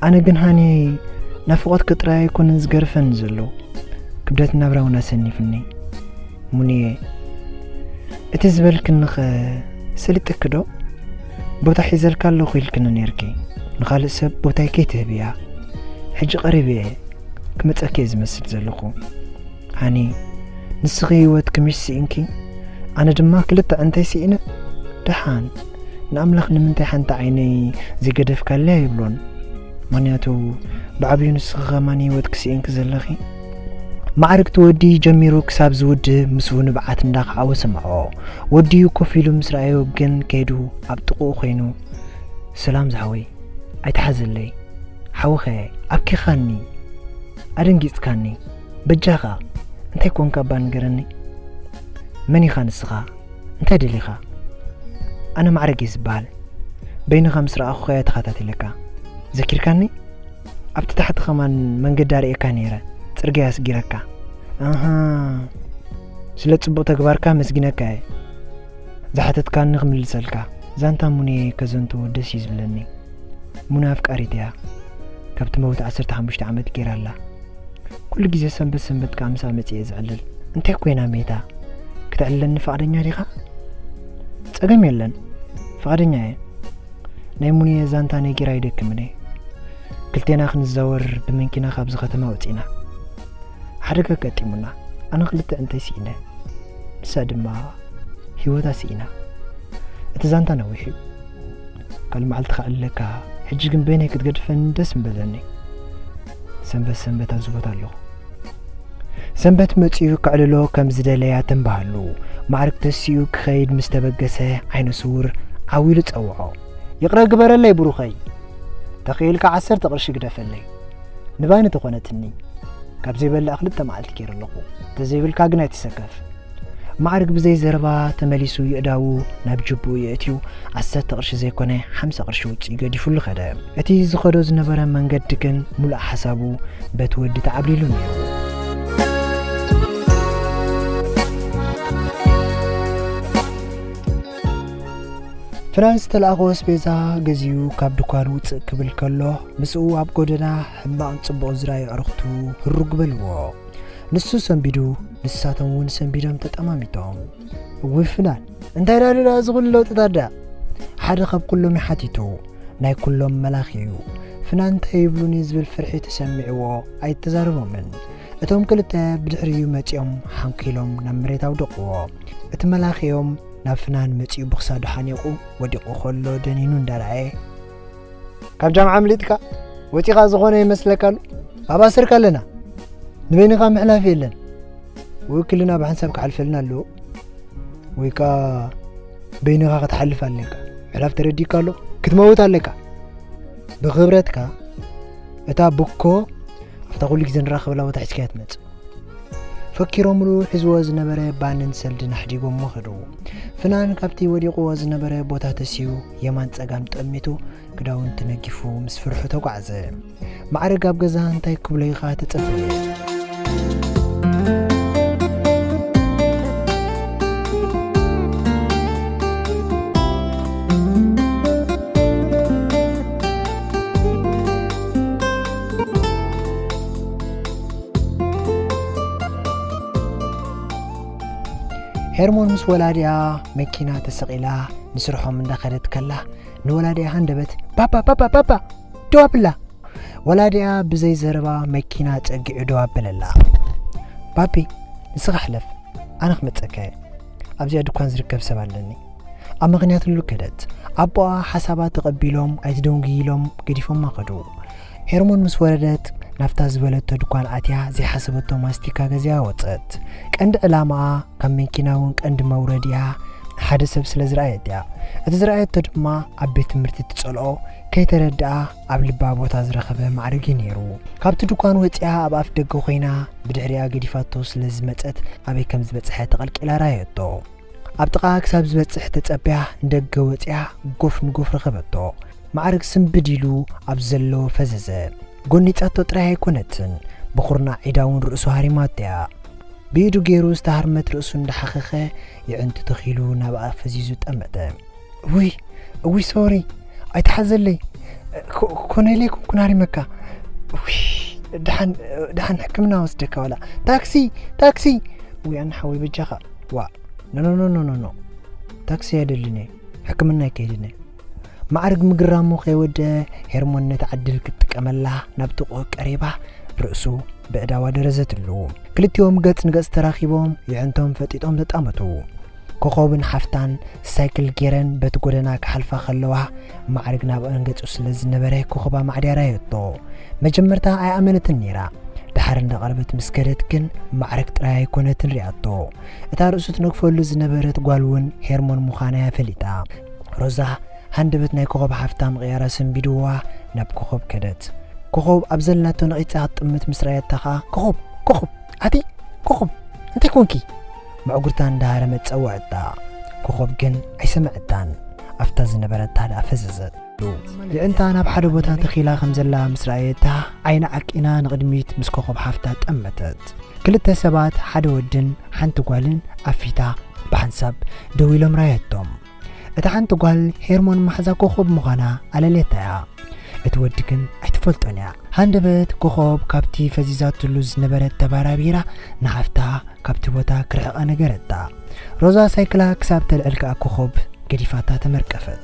ኣነ ግን ሃኒ ናፍቖትኪ ጥራይ ኣይኮነን ዝገርፈኒ ዘሎ። ክብደት ናብራ እውን ኣሰኒፍኒ። ሙንየ፣ እቲ ዝበልክንኸ ሰሊጠኪ ዶ? ቦታ ሒዘልካ ኣለኹ ኢልክኒ ነይርኪ። ንኻልእ ሰብ ቦታይ ከይትህብያ። ሕጂ ቀሪበ እየ። ክመጸኪ እየ ዝመስል ዘለኹ። ሃኒ፣ ንስኺ ህይወትኪ ምሽ ስኢንኪ፣ ኣነ ድማ ክልተ ኣዕንተይ ስኢነ። ደሓን ንኣምላኽ ንምንታይ ሓንቲ ዓይነይ ዘይገደፍካለይ ኣይብሎን። ምኽንያቱ ብዓብዩ ንስኺ ኸማን ህይወትኪ ስኢንኪ ዘለኺ። ማዕርግ ትወዲ ጀሚሩ ክሳብ ዝውድእ ምስኡ ንብዓት እንዳኸዓወ ሰምዖ። ወዲኡ ኮፍ ኢሉ ምስ ረኣዮ ግን ከይዱ ኣብ ጥቕኡ ኮይኑ፣ ሰላም ዝሓወይ፣ ኣይትሓዘለይ። ሓውኸ፣ ኣብኪኻኒ፣ ኣደንጊጽካኒ። በጃኻ፣ እንታይ ኮንካ እባ ንገረኒ? መን ኢኻ ንስኻ? እንታይ ደሊኻ? ኣነ ማዕረግ እየ ዝበሃል። በይንኻ ምስ ረኣኹኸ እየ ተኸታቲለካ። ዘኪርካኒ? ኣብቲ ታሕቲ ኸማን መንገዲ ኣርእየካ ነይረ፣ ጽርግያ ኣስጊረካ። ኣሃ፣ ስለ ጽቡቕ ተግባርካ ኣመስጊነካ እየ። ዝሓተትካኒ ክምልሰልካ። ዛንታ ሙኔ ከዘንትዎ ደስ እዩ ዝብለኒ። ሙና ኣፍቃሪት እያ። ካብ ትመውት ዓሰርተ ሓሙሽተ ዓመት ገይራ ኣላ። ኩሉ ግዜ ሰንበት ሰንበት ከኣ ምሳኣ መጺኤ ዝዕልል። እንታይ ኮይና ሜታ? ክትዕልለኒ ፍቓደኛ ዲኻ? ጸገም የለን። ፍቓደኛ እየ። ናይ ሙንየ ዛንታ ነጊራ ኣይደክምን እየ። ክልቴና ክንዛወር ብመኪና ካብዚ ከተማ ወጺና። ሓደጋ ኣጋጢሙና። ኣነ ክልተ ኣዕንተይ ስኢነ። ንሳ ድማ ህይወታ ስኢና። እቲ ዛንታ ነዊሕ እዩ። ካልእ መዓልቲ ከዕልለካ፣ ሕጂ ግን በይነይ ክትገድፈኒ ደስ ምበለኒ። ሰንበት ሰንበት ኣብዚ ቦታ ኣለኹ። ሰንበት መጺኡ ከዕልሎ ከም ዝደለያ ተንበሃሉ። ማዕርግ ተሲኡ ክኸይድ ምስ ተበገሰ ዓይነ ስውር ዓው ኢሉ ጸውዖ። ይቕረ ግበረለይ ብሩኸይ። ተኽኢልካ ዓሰርተ ቅርሺ ግደፈለይ። ንባኒ ተኾነትኒ። ካብ ዘይበልዕ ክልተ መዓልቲ ገይረ ኣለኹ። እንተዘይብልካ ግን ኣይትሰከፍ። ማዕርግ ብዘይ ዘረባ ተመሊሱ የእዳዉ ናብ ጅብኡ የእትዩ ዓሰርተ ቅርሺ ዘይኮነ ሓምሳ ቅርሺ ውፅኢ ገዲፉሉ ኸደ። እቲ ዝኸዶ ዝነበረ መንገዲ ግን ሙሉእ ሓሳቡ በቲ ወዲ ተዓብሊሉ ነይሩ። ፍናን ዝተለኣኾ ኣስቤዛ ገዚኡ ካብ ድኳን ውፅእ ክብል ከሎ ምስኡ ኣብ ጎደና ሕማቕን ፅቡቕን ዝረኣዩ ኣዕሩኽቱ ህሩግ በልዎ። ንሱ ሰንቢዱ፣ ንሳቶም እውን ሰንቢዶም ተጠማሚቶም። እውይ ፍናን፣ እንታይ ዳሉ ደኣ እዚ ኩሉ ለውጥታት ደኣ? ሓደ ካብ ኩሎም ይሓቲቱ፣ ናይ ኩሎም መላኺ እዩ። ፍናን እንታይ ይብሉኒ ዝብል ፍርሒ ተሰሚዕዎ ኣይተዛረቦምን። እቶም ክልተ ብድሕሪኡ መጺኦም ሓንኪሎም ናብ መሬት ኣውደቕዎ። እቲ መላኺኦም ናብ ፍናን መጺኡ ብኽሳዱ ሓኒቑ ወዲቑ ከሎ ደኒኑ እንዳረኣየ፣ ካብ ጃምዓ ኣምሊጥካ ወጺኻ ዝኾነ ይመስለካ ኣሎ? ኣብ ኣሰርካ ኣለና። ንበይንኻ ምሕላፍ የለን። ውክልና ብሓንሳብ ክሓልፈልና ኣለዎ። ወይ ከኣ በይንኻ ክትሓልፍ ኣለካ። ምሕላፍ ተረዲእካ ኣሎ? ክትመውት ኣለካ። ብኽብረትካ እታ ብኮ ኣብታ ኩሉ ግዜ ንራኸበላ ቦታ ሒዝካያ ትመጽእ። ፈኪሮምሉ ሒዝዎ ዝነበረ ባንን ሰልድን ኣሕዲጎሞ ኸዱ። ፍናን ካብቲ ወዲቕዎ ዝነበረ ቦታ ተሲኡ የማን ጸጋም ጠሚቱ ክዳውንቱ ነጊፉ ምስ ፍርሑ ተጓዕዘ። ማዕረግ ኣብ ገዛ እንታይ ክብሎ ኢኻ ተጸበየ? ሄርሞን ምስ ወላዲኣ መኪና ተሰቒላ ንስርሖም እንዳኸደት ከላ፣ ንወላዲኣ ሃንደበት፣ "ባባ፣ ባባ፣ ባባ፣ ደው ኣብላ!" ወላዲኣ ብዘይ ዘረባ መኪና ጸጊዑ ደው ኣበለላ። "ባቢ፣ ንስኻ ሕለፍ፣ ኣነ ክመጸካ እየ። ኣብዚኣ ድኳን ዝርከብ ሰብ ኣለኒ።" ኣብ ምኽንያት ንሉ ከደት። ኣቦኣ ሓሳባ ተቐቢሎም ኣይትደንጉይ ኢሎም ገዲፎማ ከዱ። ሄርሞን ምስ ወረደት ናብታ ዝበለቶ ድኳን ኣትያ ዘይሓሰበቶ ማስቲካ ገዚኣ ወጸት። ቀንዲ ዕላማኣ ካብ መኪና እውን ቀንዲ መውረዲኣ ሓደ ሰብ ስለ ዝረኣየት እያ። እቲ ዝረኣየቶ ድማ ኣብ ቤት ትምህርቲ ትጸልኦ ከይተረድኣ ኣብ ልባ ቦታ ዝረኸበ ማዕርግ እዩ ነይሩ። ካብቲ ድኳን ወጺኣ ኣብ ኣፍ ደገ ኮይና ብድሕሪኣ ገዲፋቶ ስለ ዝመጸት ኣበይ ከም ዝበጽሐ ተቐልቂላ ረኣየቶ። ኣብ ጥቓ ክሳብ ዝበጽሕ ተጸቢያ ንደገ ወጺኣ ጎፍ ንጎፍ ረኸበቶ። ማዕርግ ስንብድ ኢሉ ኣብ ዘሎ ፈዘዘ። ጎኒጻቶ ጥራይ ኣይኮነትን፣ ብኹርናዕ ኢዳ እውን ርእሱ ሃሪማቶ እያ። ብኢዱ ገይሩ ዝተሃርመት ርእሱ እንዳሓኸኸ የዕንቱ ተኺሉ ናብኣ ፈዚዙ ጠመተ። "ውይ፣ ውይ፣ ሶሪ፣ ኣይትሓዘለይ። ኮ-፣ ኮነ ኢለ ኣይኮንኩን ሃሪመካ። ውይ፣ ደሓን፣ ደሓን ሕክምና ወስደካ ዋላ። ታክሲ፣ ታክሲ!" "ውይ፣ ኣነ ሓወይ በጃኻ። ዋ፣ ኖ፣ ኖ፣ ኖ፣ ኖ፣ ኖ፣ ኖ። ታክሲ ኣይደልን እየ። ሕክምና ኣይከይድን እየ።" ማዕርግ ምግራሙ ከይወደአ ሄርሞን ነቲ ዕድል ክትጥቀመላ ናብ ጥቕኡ ቀሪባ ርእሱ ብዕዳዋ ደረዘትሉ። ክልቲኦም ገጽ ንገጽ ተራኺቦም የዕንቶም ፈጢጦም ተጣመቱ። ኮኾብን ሓፍታን ሳይክል ጌረን በቲ ጎደና ክሓልፋ ከለዋ ማዕርግ ናብኣን ገጹ ስለ ዝነበረ ኮኾብ ኣማዕድያ ረኣየቶ። መጀመርታ ኣይኣመነትን ነይራ። ደሓር እንዳቐረበት ምስ ከደት ግን ማዕርግ ጥራይ ኣይኮነትን ሪኣቶ። እታ ርእሱ ትነግፈሉ ዝነበረት ጓል እውን ሄርሞን ምዃና እያ ፈሊጣ። ሮዛ ሃንደበት ናይ ኮኾብ ሓፍታ ምቕያራ ሰንቢድዋ ናብ ኮኾብ ከደት። ኮኾብ ኣብ ዘለናቶ ነቒጻ ክትጥምት ምስ ረኣየታ ኸኣ፣ "ኮኾብ! ኮኾብ! ኣቲ! ኮኾብ! እንታይ ኮንኪ?" ምዕጉርታ እንዳሃረመት ጸወዐታ። ኮኾብ ግን ኣይሰመዐታን። ኣብታ ዝነበረታ ደኣ ፈዘዘት። የዕንታ ናብ ሓደ ቦታ ተኺላ ከም ዘላ ምስ ረኣየታ፣ ዓይና ዓቂና ንቕድሚት ምስ ኮኾብ ሓፍታ ጠመተት። ክልተ ሰባት፣ ሓደ ወድን ሓንቲ ጓልን ኣብ ፊታ ብሓንሳብ ደው ኢሎም ረኣየቶም። እታ ሓንቲ ጓል ሄርሞን ማሕዛ ኮኾብ ምዃና ኣለልየታ እያ። እቲ ወዲ ግን ኣይትፈልጦን እያ። ሃንደበት ኮኾብ ካብቲ ፈዚዛትሉ ዝነበረት ተባራቢራ ንሓፍታ ካብቲ ቦታ ክርሕቓ ነገረታ። ሮዛ ሳይክላ ክሳብ ተልዕል ከኣ ኮኾብ ገዲፋታ ተመርቀፈት።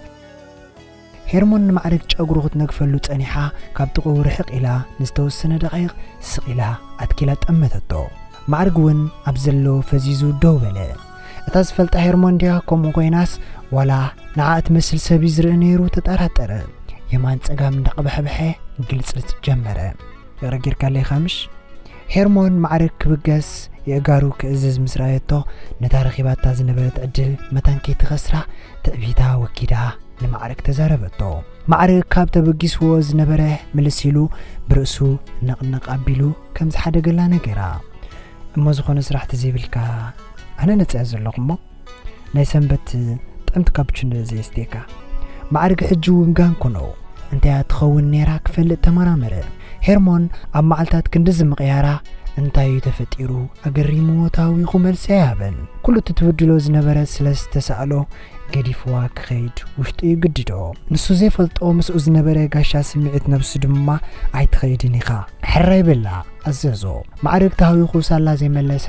ሄርሞን ንማዕርግ ጨጉሩ ክትነግፈሉ ጸኒሓ ካብ ጥቕኡ ርሕቕ ኢላ ንዝተወሰነ ደቓይቕ ስቕ ኢላ ኣትኪላ ጠመተቶ። ማዕርግ እውን ኣብ ዘሎ ፈዚዙ ደው በለ። እታ ዝፈልጣ ሄርሞን ድያ ከምኡ ኮይናስ ዋላ ንዓ እትመስል ሰብ እዩ ዝርኢ ነይሩ ተጠራጠረ። የማን ጸጋም እንዳቐባሕበሐ ግልጽልጽ ጀመረ። "ይቕረ ጌርካለይ ኢኻ ምሽ?" ሄርሞን ማዕርግ ክብገስ የእጋሩ ክእዝዝ ምስ ረኣየቶ ነታ ረኺባታ ዝነበረት ዕድል መታን ከይትኸስራ ትዕቢታ ወጊዳ ንማዕርግ ተዛረበቶ። ማዕርግ ካብ ተበጊስዎ ዝነበረ ምልስ ኢሉ ብርእሱ ነቕነቕ ኣቢሉ ከም ዝሓደገላ ነገራ። "እሞ ዝኾነ ስራሕ ተዘይብልካ ኣነ ነጺኣ ዘለኹ እሞ ናይ ሰንበት ጥዕምቲ ካፕቹኖ ዘየስትየካ?" ማዕርግ ሕጂ እውን ጋንኮ ነው። እንታይ እያ ትኸውን ነይራ ክፈልጥ ተመራመረ። ሄርሞን ኣብ መዓልታት ክንድዚ ምቕያራ እንታይ እዩ ተፈጢሩ ኣገሪምዎ ታዊኹ መልሲ ኣይሃበን። ኩሉ እቲ ትብድሎ ዝነበረ ስለ ዝተሳእሎ ገዲፍዋ ክኸይድ ውሽጡ ይግድዶ። ንሱ ዘይፈልጦ ምስኡ ዝነበረ ጋሻ ስምዒት ነብሱ ድማ "ኣይትኸይድን ኢኻ፣ ሕራይ በላ" ኣዘዞ። ማዕርግ ታዊኹ ሳላ ዘይመለሰ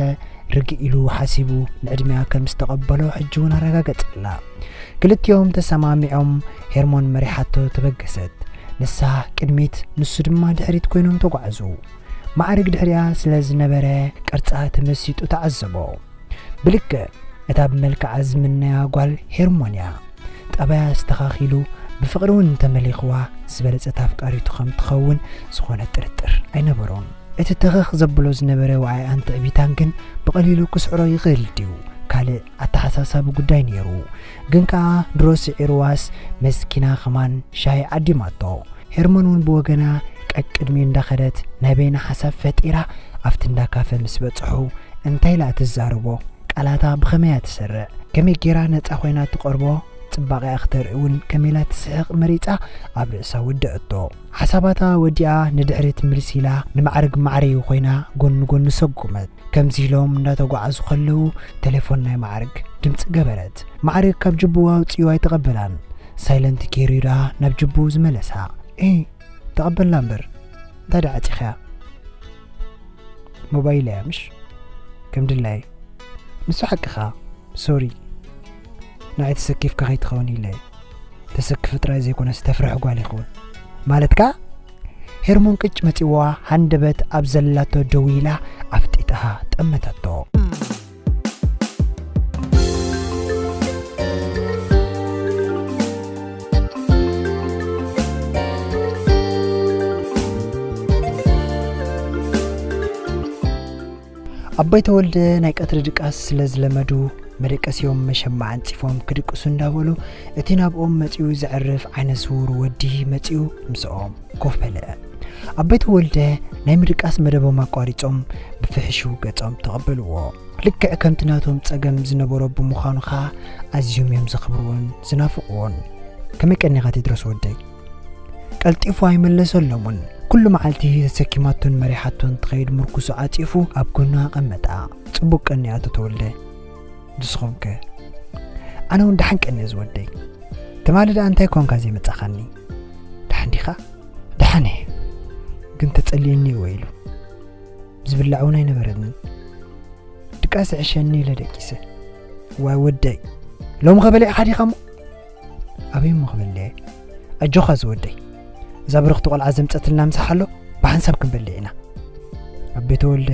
ርግእ ኢሉ ሓሲቡ ንዕድሚኣ ከም ዝተቐበሎ ሕጂ እውን ኣረጋገጸላ። ክልቲኦም ተሰማሚዖም ሄርሞን መሪሓቶ ተበገሰት። ንሳ ቅድሚት ንሱ ድማ ድሕሪት ኮይኖም ተጓዕዙ። ማዕርግ ድሕሪኣ ስለ ዝነበረ ቅርጻ ተመሲጡ ተዓዘቦ። ብልክዕ እታ ብመልክዓ ዝምነያ ጓል ሄርሞን እያ። ጠባያ ኣስተኻኺሉ ብፍቕሪ እውን እንተመሊኽዋ ዝበለጸት ኣፍቃሪቱ ከም ትኸውን ዝኾነ ጥርጥር ኣይነበሮን። እቲ ተኸኽ ዘብሎ ዝነበረ ወዓይኣን ትዕቢታን ግን ብቐሊሉ ክስዕሮ ይኽእል ድዩ? ካልእ ኣተሓሳሳቢ ጉዳይ ነይሩ። ግን ከኣ ድሮ ስዒርዋስ መስኪና ከማን ሻሂ ዓዲማቶ። ሄርሞን እውን ብወገና ቀቅድሚ እንዳኸደት ናይ በይና ሓሳብ ፈጢራ ኣብቲ እንዳ ካፈ ምስ በጽሑ እንታይ ኢላ ትዛረቦ? ቃላታ ብኸመይ እያ ትሰርዕ? ከመይ ጌራ ነጻ ኮይና ትቐርቦ? ጽባቐኣ ክተርኢ እውን ከመይ ኢላ ትስሕቕ መሪጻ ኣብ ርእሳ ወደአቶ። ሓሳባታ ወዲኣ ንድሕሪት ምልስ ኢላ ንማዕርግ ማዕረዩ ኮይና ጎኒ ጎኒ ሰጉመት። ከምዚ ኢሎም እንዳተጓዓዙ ከለዉ ቴሌፎን ናይ ማዕርግ ድምጺ ገበረት። ማዕርግ ካብ ጅብኡ ኣውጺኡ ኣይተቐበላን። ሳይለንት ገይሩ ደኣ ናብ ጅብኡ ዝመለሳ። "እ፣ ተቐበልና እምበር፣ እንታይ ደኣ ዓጺኽያ?" "ሞባይል እያ ምሽ? ከም ድላይ?" "ንሱ ሓቅኻ፣ ሶሪ፣ ንዓይ ተሰኪፍካ ከይትኸውን ኢለ። ተሰክፊ ጥራይ ዘይኮነስ ተፍርሒ ጓል ይኸውን። ማለትካ? ሄርሞን ቅጭ መጺዋ ሃንደበት ኣብ ዘላቶ ደው ኢላ ኣፍጢጣ ጠመተቶ። ኣቦይ ተወልደ ናይ ቀትሪ ድቃስ ስለ ዝለመዱ፣ መደቀሲኦም መሸማዕ ኣንጺፎም ክድቅሱ እንዳበሉ፣ እቲ ናብኦም መጺኡ ዘዕርፍ ዓይነ ስውር ወዲ መጺኡ ምስኦም ኮፍ በለ። ኣቦይ ተወልደ ናይ ምድቃስ መደቦም ኣቋሪጾም ብፍሕሹው ገጾም ተቐበልዎ። ልክዕ ከምቲ ናቶም ጸገም ዝነበሮ ብምዃኑ ኸኣ ኣዝዮም እዮም ዘኽብርዎን ዝናፍቕዎን። ከመይ ቀኒኻ ቴድሮስ ወደይ? ቀልጢፉ ኣይመለሰሎምን። ኩሉ መዓልቲ ተሰኪማቶን መሪሓቶን ትኸይድ ምርኩሱ ዓጺፉ ኣብ ጎና ኣቐመጣ። ጽቡቕ ቀኒ ኣቶ ተወልደ። ንስኹምከ? ኣነ እውን ደሓን ቀኒ ዝወደይ። ትማሊ ደኣ እንታይ ኮንካ ዘይመጻኻኒ? ደሓን ዲኻ? ደሓን እየ። ግን ተጸልየኒ እወ ኢሉ። ዝብላዕ እውን ኣይነበረንን። ድቃስ ዕሸኒ ኢለ ደቂሰ። ዋይ ወደይ። ሎሚ ኸበሊዕኻ ዲኻ እሞ? ኣበይ እሞ ክበልዕ? ኣጆኻ ዝወደይ። እዛ ብርኽቲ ቆልዓ ዘምጸትልና ምሳሕ ኣሎ፣ ብሓንሳብ ክንበልዕ ኢና። ኣቤ ተወልደ፣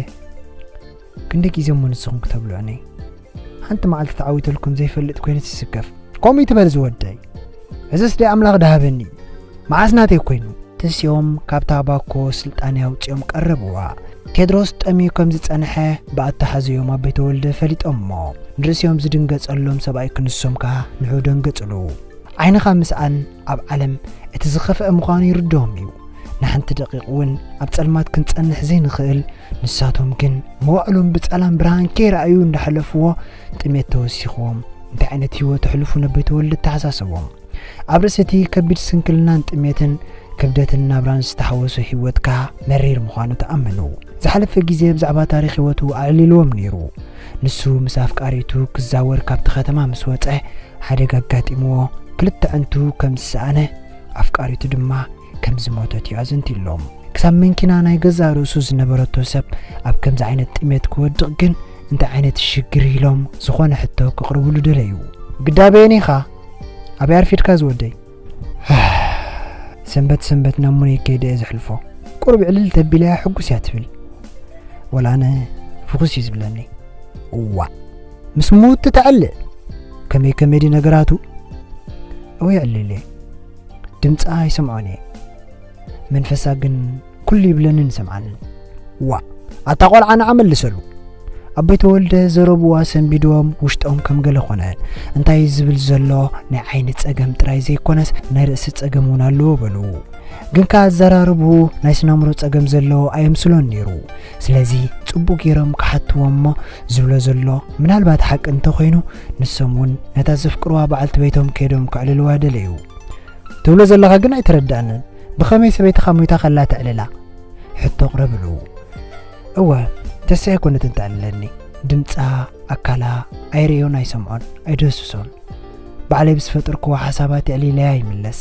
ክንደይ ግዜ እሞ ንስኹም ክተብልዑኒ? ሓንቲ መዓልቲ ተዓዊተልኩም ዘይፈልጥ ኮይነ ትስከፍ። ከምኡ ይትበል ዝወደይ። እዝስ ደይ ኣምላኽ ድሃበኒ። መዓስ ናተይ ኮይኑ? ተሲኦም ካብታ ባኮ ስልጣን ኣውጺኦም ቀረብዋ። ቴድሮስ ጠምዩ ከም ዝጸንሐ ብኣተሓዘዮም ኣቤ ተወልደ ፈሊጦሞ። ንርእሲኦም ዝድንገጸሎም ሰብኣይ ክንሶም ከኣ ንዑ ደንገጽሉ። ዓይንኻ ምስኣን ኣብ ዓለም እቲ ዝኸፍአ ምዃኑ ይርድኦም እዩ። ንሓንቲ ደቂቕ እውን ኣብ ጸልማት ክንጸንሕ ዘይንኽእል፣ ንሳቶም ግን መዋእሎም ብጸላም ብርሃን ከይረኣዩ እንዳሓለፍዎ ጥሜት ተወሲኽዎም እንታይ ዓይነት ህይወት ኣሕልፉ ነቤ ተወልደ ተሓሳሰቦም። ኣብ ርእሲ እቲ ከቢድ ስንክልናን ጥሜትን ክብደትን ናብራን ዝተሓወሶ ህይወት ከኣ መሪር ምዃኑ ተኣመኑ። ዝሓለፈ ግዜ ብዛዕባ ታሪኽ ህይወቱ ኣዕሊልዎም ነይሩ። ንሱ ምስ ኣፍቃሪቱ ክዛወር ካብቲ ከተማ ምስ ወጸ ሓደጋ ኣጋጢምዎ ክልተ ኣዕንቱ ከም ዝሰኣነ ኣፍቃሪቱ ድማ ከም ዝሞተት እዩ ኣዘንቲሎም። ክሳብ መንኪና ናይ ገዛእ ርእሱ ዝነበረቶ ሰብ ኣብ ከምዚ ዓይነት ጥሜት ክወድቕ ግን እንታይ ዓይነት ሽግር ኢሎም ዝኾነ ሕቶ ክቕርብሉ ደለዩ። ግዳበየን ኢኻ? ኣበይ ኣርፊድካ ዝወደይ? ሰንበት ሰንበት ናብ ሙነይ ከይደ እየ ዘሕልፎ። ቁሩብ ዕልል ተቢለያ ሕጉስ እያ ትብል። ወላ ኣነ ፍኹስ እዩ ዝብለኒ። እዋ፣ ምስ ምውቲ ተዕልእ። ከመይ ከመይ ድዩ ነገራቱ? እወ ይዕልል እየ። ድምጻ ኣይሰምዖን እየ። መንፈሳ ግን ኩሉ ይብለንን ይሰምዓንን። ዋ፣ ኣታ ቆልዓ ንዓ መልሰሉ። ኣቦይ ተወልደ ዘረብዋ ሰንቢድዎም ውሽጦም ከም ገለ ኮነ። እንታይ ዝብል ዘሎ ናይ ዓይኒ ጸገም ጥራይ ዘይኮነስ ናይ ርእሲ ጸገም እውን ኣለዎ በሉ። ግን ከኣ ኣዘራርብኡ ናይ ስነኣእምሮ ጸገም ዘለዎ ኣየምስሎን ነይሩ። ስለዚ ጽቡቕ ገይሮም ክሓትዎ እሞ ዝብሎ ዘሎ ምናልባት ሓቂ እንተኾይኑ ንሶም እውን ነታ ዘፍቅርዋ በዓልቲ ቤቶም ከይዶም ከዕልልዋ ደለዩ። ትብሎ ዘለኻ ግን ኣይተረዳእንን። ብኸመይ ሰበይትኻ ሞይታ ከላ ተዕልላ? ሕቶ ኣቕረብሉ። እወ፣ ተስኢ ኣይኮነትን ተዕልለኒ። ድምጻ፣ ኣካላ ኣይርእዮን ኣይሰምዖን ኣይደህስሶን። ባዕለይ ብዝፈጠርክዎ ሓሳባት የዕሊለያ ይምለስ።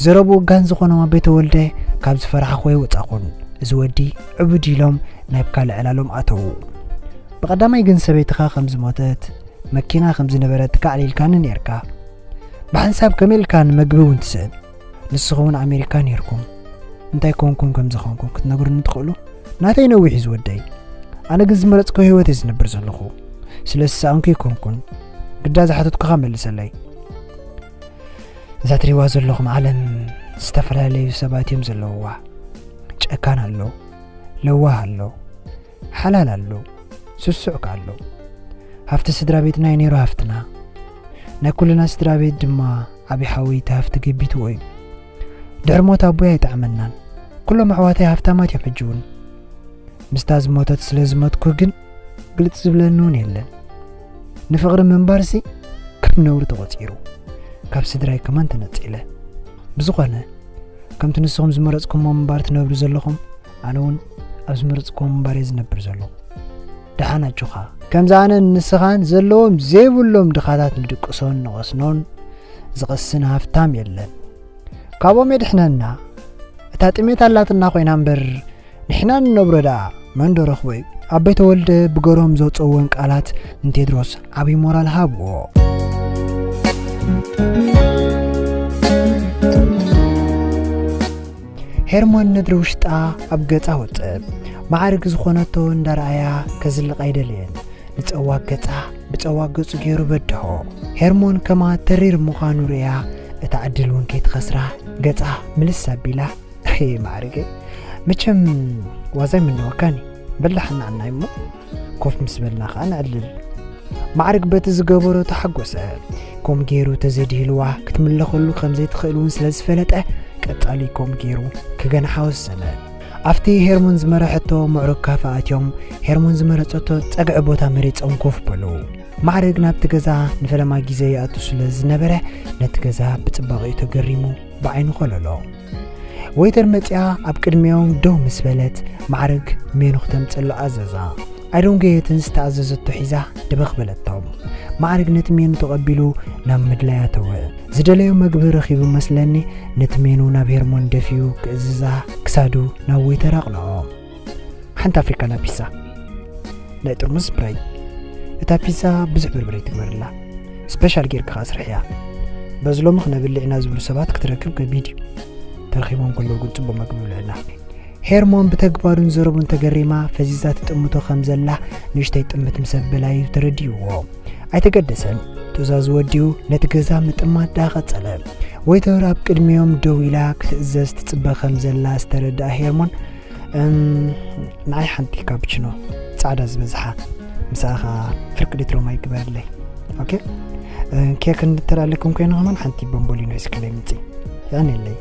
ዘረብኡ ጋን ዝኾኖም ኣቤ ተወልደ ካብ ዝፈራሕኽዎ ኣይወጻኹን። እዚ ወዲ ዕቡድ ኢሎም ናብ ካልእ ዕላሎም ኣተዉ። ብቐዳማይ ግን ሰበይትኻ ከም ዝሞተት መኪና ከም ዝነበረትካ ኣዕሊልካኒ ነይርካ። ብሓንሳብ ከመይ ኢልካ ንመግቢ እውን ትስእን? ንስኹም እውን ኣሜሪካ ነይርኩም። እንታይ ኮንኩም ከም ዝኾንኩም ክትነግሩኒ ትኽእሉ? ናተይ ነዊሕ እዩ ዝወደይ። ኣነ ግን ዝመረጽኩ ህይወት እየ ዝነብር ዘለኹ። ስለ ዝሰኣንኩ ኣይኮንኩን። ግዳ ዝሓተትኩኻ መልሰለይ። እዛ ትሪእዋ ዘለኹም ዓለም ዝተፈላለዩ ሰባት እዮም ዘለውዋ። ጨካን ኣሎ፣ ለዋህ ኣሎ፣ ሓላል ኣሎ፣ ስሱዕ ከኣ ኣሎ። ሃፍቲ ስድራ ቤትና እዩ ነይሩ ሃፍትና። ናይ ኩልና ስድራ ቤት ድማ ዓቢ ሓወይ እቲ ሃፍቲ ገቢትዎ እዩ። ድሕሪ ሞት ኣቦይ ኣይጠዓመናን። ኩሎም ኣሕዋተይ ሃፍታማት እዮም ሕጂ እውን። ምስታ ዝሞተት ስለ ዝሞትኩ ግን ግልጽ ዝብለኒ እውን የለን። ንፍቕሪ ምንባርሲ ከም ነውሪ ተቖጺሩ። ካብ ስድራይ ከማን ተነጺለ። ብዝኾነ፣ ከምቲ ንስኹም ዝመረጽኩሞ ምንባር ትነብሩ ዘለኹም፣ ኣነ እውን ኣብ ዝመረጽኩዎ ምንባር እየ ዝነብር ዘለኹ። ደሓን ኣጆኻ። ከምዚ ኣነን ንስኻን ዘለዎም ዘይብሎም ድኻታት ንድቅሶን ንቐስኖን ዝቐስን ሃፍታም የለን። ካብኦም የድሕነና። እታ ጥሜት ኣላትና ኮይና እምበር፣ ንሕና ንነብሮ ደኣ መን ዶ ረኽቦ እዩ? ኣቦይ ተወልደ ብገርሆም ዘውፀወን ቃላት ንቴድሮስ ዓብዪ ሞራል ሃብዎ። ሄርሞን ነድሪ ውሽጣ ኣብ ገጻ ወፅእ። ማዕርግ ዝኾነቶ እንዳረኣያ ከዝልቕ ኣይደለየን። ንጸዋግ ገጻ ብጸዋግ ገጹ ገይሩ በድሆ። ሄርሞን ከማ ተሪር ምዃኑ ርእያ፣ እታ ዕድል እውን ከይትኸስራ ገጻ ምልስ ኣቢላ፣ "ሄ ማዕርገይ፣ መቸም ዋዛይ ምነወካኒ፣ በላሕ ንዓና እሞ ኮፍ ምስ በልና ኸኣ ነዕልል።" ማዕርግ በቲ ዝገበሮ ተሓጎሰ። ከምኡ ገይሩ ተዘይድሂልዋ ክትምለኸሉ ከም ዘይትኽእል እውን ስለ ዝፈለጠ፣ ቀጻሊ ከምኡ ገይሩ ክገንሓ ወሰነ። ኣብቲ ሄርሞን ዝመረሐቶ ምዕሩግ ካፈ ኣትዮም፣ ሄርሞን ዝመረጸቶ ጸግዒ ቦታ መሪጾም ኮፍ በሉ። ማዕርግ ናብቲ ገዛ ንፈለማ ግዜ ይኣቱ ስለ ዝነበረ፣ ነቲ ገዛ ብጽባቐኡ ተገሪሙ ብዓይኑ ኮለሎ። ወይተር መጺኣ ኣብ ቅድሚኦም ደው ምስ በለት፣ ማዕርግ ሜኑ ክተምጽሎ ኣዘዛ። ኣይደንጎየትን፣ ዝተኣዘዘቶ ሒዛ ድበኽ በለቶም። ማዕርግ ነቲ ሜኑ ተቐቢሉ ናብ ምድላይ ኣተወ። ዝደለዮ መግቢ ረኺቡ መስለኒ፣ ነቲ ሜኑ ናብ ሄርሞን ደፊኡ ክእዝዛ ክሳዱ ናብ ወይተር ኣቕንዖ። "ሓንቲ ኣፍሪካና ፒዛ፣ ናይ ጥርሙዝ ስፕራይት። እታ ፒዛ ብዙሕ በርበረ ኣይትግበርላ፣ ስፔሻል ጌርካ ከኣ ስርሕያ። በዚ ሎሚ ክነብልዕ ኢና ዝብሉ ሰባት ክትረክብ ከቢድ እዩ። ተረኺቦም ከለዉ ግን ጽቡቕ መግቢ ይብልዑልና።" ሄርሞን ብተግባሩን ዘረቡን ተገሪማ፣ ፈዚዛ ትጥምቶ ከም ዘላ ንእሽተይ ጥምት ምስ ኣበላዩ ተረዲእዎ። ኣይተገደሰን። ትእዛዙ ወዲኡ ነቲ ገዛ ምጥማት ደኣ ቀጸለ። ወይተር ኣብ ቅድሚኦም ደው ኢላ ክትእዘዝ ትጽበ ከም ዘላ ዝተረድኣ ሄርሞን፣ "እም፣ ንዓይ ሓንቲ ካፕችኖ ጻዕዳ ዝበዝሓ፣ ምሳኣ ኸኣ ፍርቂ ሊትሮ ማይ ግበርለይ። ኦኬ? እ፣ ኬክ እንድተዳለኩም ኮይኑ ከማን ሓንቲ ቦምቦሊኖ ሒዝክለይ ምጺ። የቐንየለይ።"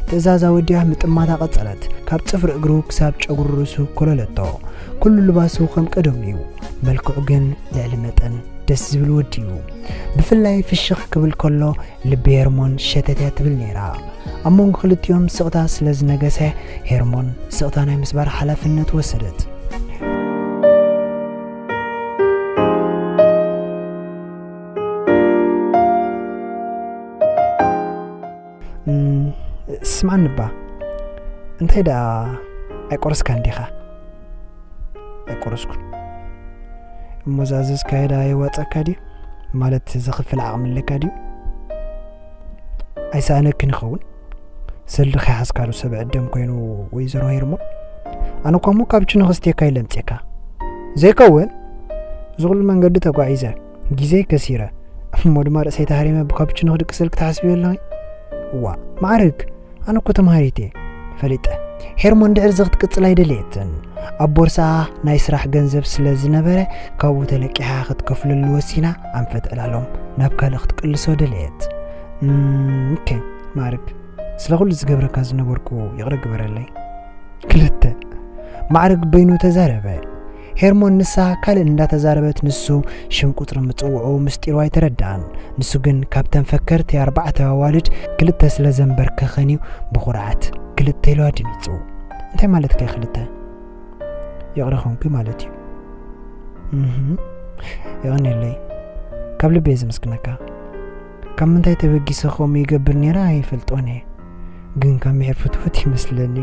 ትእዛዛ ወዲኣ ምጥማታ ቀጸለት። ካብ ጽፍሪ እግሩ ክሳብ ጨጉሪ ርእሱ ኮለለቶ። ኩሉ ልባሱ ከም ቀደሙ እዩ። መልክዑ ግን ልዕሊ መጠን ደስ ዝብል ወዲ እዩ። ብፍላይ ፍሽኽ ክብል ከሎ ልቢ ሄርሞን ሸተት እያ ትብል ነይራ። ኣብ መንጎ ክልቲኦም ስቕታ ስለ ዝነገሰ፣ ሄርሞን ስቕታ ናይ ምስባር ሓላፍነት ወሰደት። እም፣ ስምዓኒ እባ፣ እንታይ ደኣ ኣይቆረስካን ዲኻ? ኣይቆረስኩን። እሞ ዝኣዘዝካዮ ደኣ የዋጸካ ድዩ? ማለት ዘኽፍል ዓቕሚ ኣለካ ድዩ? ኣይሰኣነክን ይኸውን? ሰልዲ ከይሓዝካሉ ሰብ ዕደም ኮይኑ ወይዘሮ ሄርሞን? ኣነ እኳ እሞ ካብ ችኖ ክስቴካ ኢለ ኣምጼካ። ዘይከውን? እዚ ኩሉ መንገዲ ተጓዒዘ፣ ግዜ ከሲረ፣ እሞ ድማ ርእሰይ ተሃሪመ ብካፕችኖ ክድቅሰልኪ ትሓስቢ ኣለኺ? እዋ፣ ማዕርግ፣ ኣነ እኮ ተምሃሪት እየ፣ ፈሊጠ። ሄርሞን ድሕሪ እዚ ክትቅጽል ኣይደለየትን። ኣብ ቦርሳኣ ናይ ስራሕ ገንዘብ ስለ ዝነበረ፣ ካብኡ ተለቂሓ ክትከፍለሉ ወሲና፣ ኣንፈት ዕላሎም ናብ ካልእ ክትቅልሶ ደለየት። እም፣ ኦኬ፣ ማዕርግ፣ ስለ ኩሉ ዝገብረካ ዝነበርኩ ይቕረ ግበረለይ። ክልተ። ማዕርግ በይኑ ተዛረበ። ሄርሞን ንሳ ካልእ እንዳተዛረበት፣ ንሱ ሽም ቁጽሪ ምጽውዑ ምስጢሩ ኣይተረድኣን። ንሱ ግን ካብተን ፈከርቲ ኣርባዕተ ኣዋልድ ክልተ ስለ ዘንበርከኸን እዩ ብኹርዓት ክልተ ኢሉ ኣድሚጹ። እንታይ ማለትካ እዩ ክልተ? ይቕረ ኾንኩ ማለት እዩ። እህ፣ የቐንየለይ። ካብ ልቢ እየ ዘመስግነካ። ካብ ምንታይ ተበጊሰ ከምኡ ይገብር ነይረ ኣይፈልጦን እየ። ግን ካብ ምሒር ፍትወት ይመስለኒ።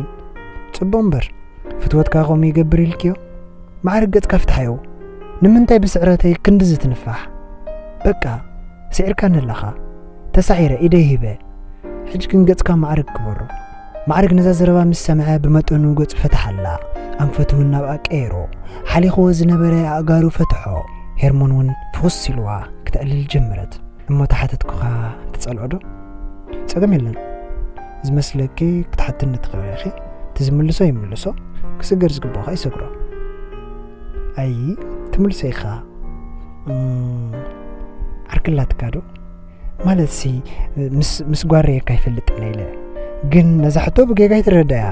ጽቡቕ እምበር፣ ፍትወትካ ከምኡ ይገብር ኢልክዮ? ማዕርግ ገጽካ ፍትሓዮ። ንምንታይ ብስዕረተይ ክንድዚ ትንፋሕ? በቃ፣ ስዒርካኒ ኣለኻ። ተሳዒረ፣ ኢደይ ሂበ። ሕጂ ግን ገጽካ ማዕርግ ክበሮ። ማዕርግ ነዛ ዘረባ ምስ ሰምዐ ብመጠኑ ገጹ ፈትሓላ። ኣንፈቱ እውን ናብኣ ቀየሮ። ሓሊኽዎ ዝነበረ ኣእጋሩ ፈትሖ። ሄርሞን እውን ፍኹስ ኢልዋ ክተዕልል ጀመረት። እሞ ተሓተትኩኻ ትጸልኦ ዶ? ጸገም የለን። ዝመስለኪ ክትሓትኒ ትኽእሊ ኢኺ። እቲ ዝምልሶ ይምልሶ፣ ክስገር ዝግብኦ ኸኣ ይሰግሮ። ኣይ፣ ትምልሶ ኢኻ። እም፣ ዓርኪ ኣላትካ ዶ? ማለትሲ፣ ምስ፣ ምስ ጓረየካ ኣይፈልጥን ኢለ። ግን ነዛ ሕቶ ብጌጋ ኣይትረዳያ።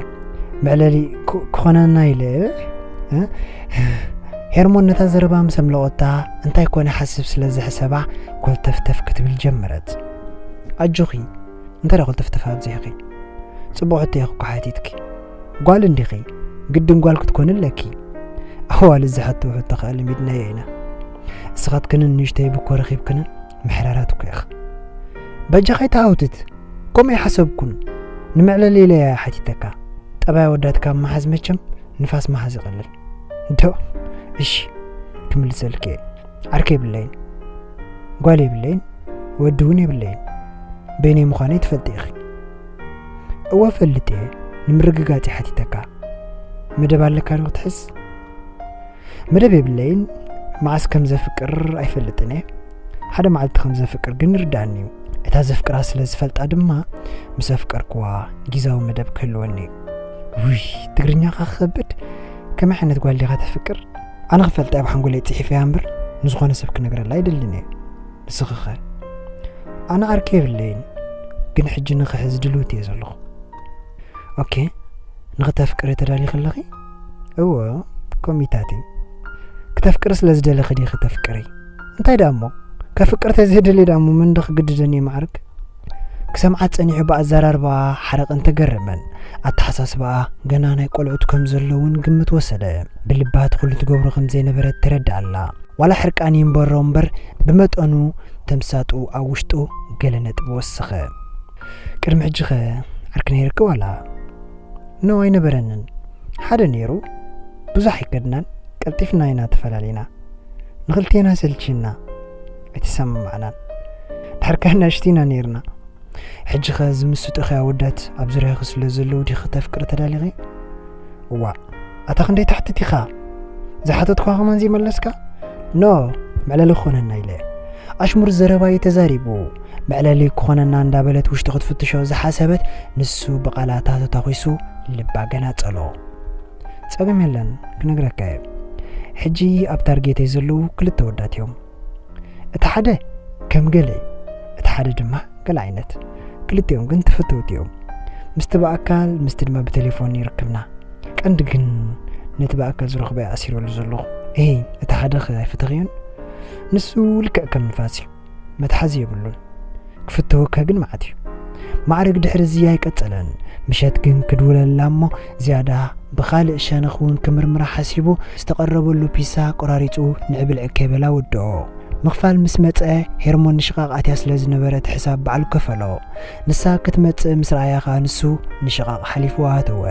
መዕለሊ ክ-፣ ክኾነና ኢለ፣ እ? ሄርሞን ነታ ዘረባ ምስ ኣምለቖታ፣ እንታይ ኮነ ሓስብ ስለ ዝሕሰባ፣ ኮልተፍተፍ ክትብል ጀመረት። ኣጆኺ፣ እንታይ ደኣ ኮልተፍተፍ ኣብዚሕኺ? ጽቡቕ ሕቶ ኢኺ እኮ ሓቲትኪ። ጓል እንዲኺ፣ ግድን ጓል ክትኮኒ ኣለኪ። ኣዋልድ ዝሓትዎ ሕቶ ከኣ ለሚድናዮ ኢና። እስኻትክንን ንእሽተይ ብኮ ረኺብክንን ምሕራራት እኮ ኢኺ። በጃኺ ኣይትሃውትት፣ ከምኡ ኣይሓሰብኩን። ንመዕለሊ ኢለ እየ ሓቲተካ። ጠባይ ኣወዳት ካብ ምሓዝ መቸም ንፋስ ምሓዝ ይቐልል። ዶ? እሺ፣ ክምልሰልኪ እየ። ዓርከ የብለይን፣ ጓል የብለይን፣ ወዲ እውን የብለይን። በይነይ ምዃነይ ትፈልጢ ኢኺ። እወ ፈልጥ እየ፣ ንምርግጋጽ እየ ሓቲተካ። መደብ ኣለካ ዶ ክትሕዝ? መደብ የብለይን፣ መዓስ ከም ዘፍቅር ኣይፈልጥን እየ። ሓደ መዓልቲ ከም ዘፍቅር ግን ይርድኣኒ እዩ። እታ ዘፍቅራ ስለ ዝፈልጣ ድማ ምስ ኣፍቀርክዋ ግዝያዊ መደብ ክህልወኒ እዩ። ውይ፣ ትግርኛኻ ክኸብድ። ከመይ ዓይነት ጓል ዲኻ ተፍቅር? ኣነ ክፈልጣ ኣብ ሓንጎለይ ጽሒፈያ እምበር ንዝኾነ ሰብ ክነግረላ ኣይደልን እየ። ንስኺኸ? ኣነ ዓርኪ የብለይን፣ ግን ሕጂ ንኽሕዝ ድልውቲ እየ ዘለኹ። ኦኬ፣ ንኽተፍቅሪ ተዳሊኺ ኣለኺ? እወ፣ ኮሚታት እዩ። ክተፍቅሪ ስለ ዝደለኺ ዲኺ ተፍቅሪ? እንታይ ደኣ እሞ? ከፍቅር ተዘይደሊ ደኣ እሞ መን ዶ ክግድደኒ እዩ ማዕርግ? ክሰምዓ ጸኒሑ ብኣዘራርባኣ ሓረቐን ተገረመን። ኣተሓሳስባኣ ገና ናይ ቆልዑት ከም ዘሎ እውን ግምት ወሰደ። ብልባ እቲ ኩሉ ትገብሮ ከም ዘይነበረት ተረድኣላ። ዋላ ሕርቃን ይንበሮ እምበር ብመጠኑ ተምሳጡ ኣብ ውሽጡ ገለ ነጥቢ ወሰኸ። ቅድሚ ሕጂኸ ዓርኪ ነይርኪ ዋላ? ኖ ኣይነበረንን። ሓደ ነይሩ። ብዙሕ ኣይከድናን፣ ቀልጢፍና ኢና ተፈላለና። ንኽልቴና ሰልችና፣ ኣይተሰማማዕናን። ድሕርካ ናሽቲና ነይርና። ሕጂ ኸ ዝምስጡኺ ኣወዳት ኣብ ዙርያኺ ስለ ዘለዉ ዲኺ ተፍቅሪ ተዳሊኺ? እዋእ፣ ኣታ ክንደይ ትሓትት ኢኻ? ዝሓተትኳ ከማን ዘይመለስካ? ኖ፣ መዕለሊ ክኾነና ኢለ። ኣሽሙር ዘረባ እዩ ተዛሪቡ። መዕለሊ ክኾነና እንዳበለት ውሽጢ ክትፍትሾ ዝሓሰበት፣ ንሱ ብቓላታ ተታኺሱ ልባ ገናጸሎ። ጸገም የለን፣ ክነግረካ እየ። ሕጂ ኣብ ታርጌተይ ዘለዉ ክልተ ወዳት እዮም። እቲ ሓደ ከም ገለ እዩ፣ እቲ ሓደ ድማ ገለ ዓይነት። ክልቲኦም ግን ተፈተውቲ እዮም። ምስቲ ብኣካል፣ ምስቲ ድማ ብቴሌፎን ይርክብና። ቀንዲ ግን ነቲ ብኣካል ዝረኽበ ኣሲረሉ ዘለኹ። እሂ፣ እቲ ሓደ ኸ ኣይፈተኽዮን? ንሱ ልክዕ ከም ንፋስ እዩ፣ መትሓዚ የብሉን። ክፍተወካ ግን መዓት እዩ። ማዕረግ ድሕሪ እዚ ኣይቀጸለን። ምሸት ግን ክድውለላ እሞ ዝያዳ ብኻልእ ሸነኽ እውን ክምርምራ ሓሲቡ ዝተቐረበሉ ፒሳ ቆራሪጹ ንዕብልዕ ከይበላ ወድኦ። ምኽፋል ምስ መጸ ሄርሞን ንሽቓቕ ኣትያ ስለ ዝነበረት ሕሳብ ባዕሉ ከፈሎ። ንሳ ክትመጽእ ምስ ረኣያ ኸኣ ንሱ ንሽቓቕ ሓሊፍዋ ኣተወ።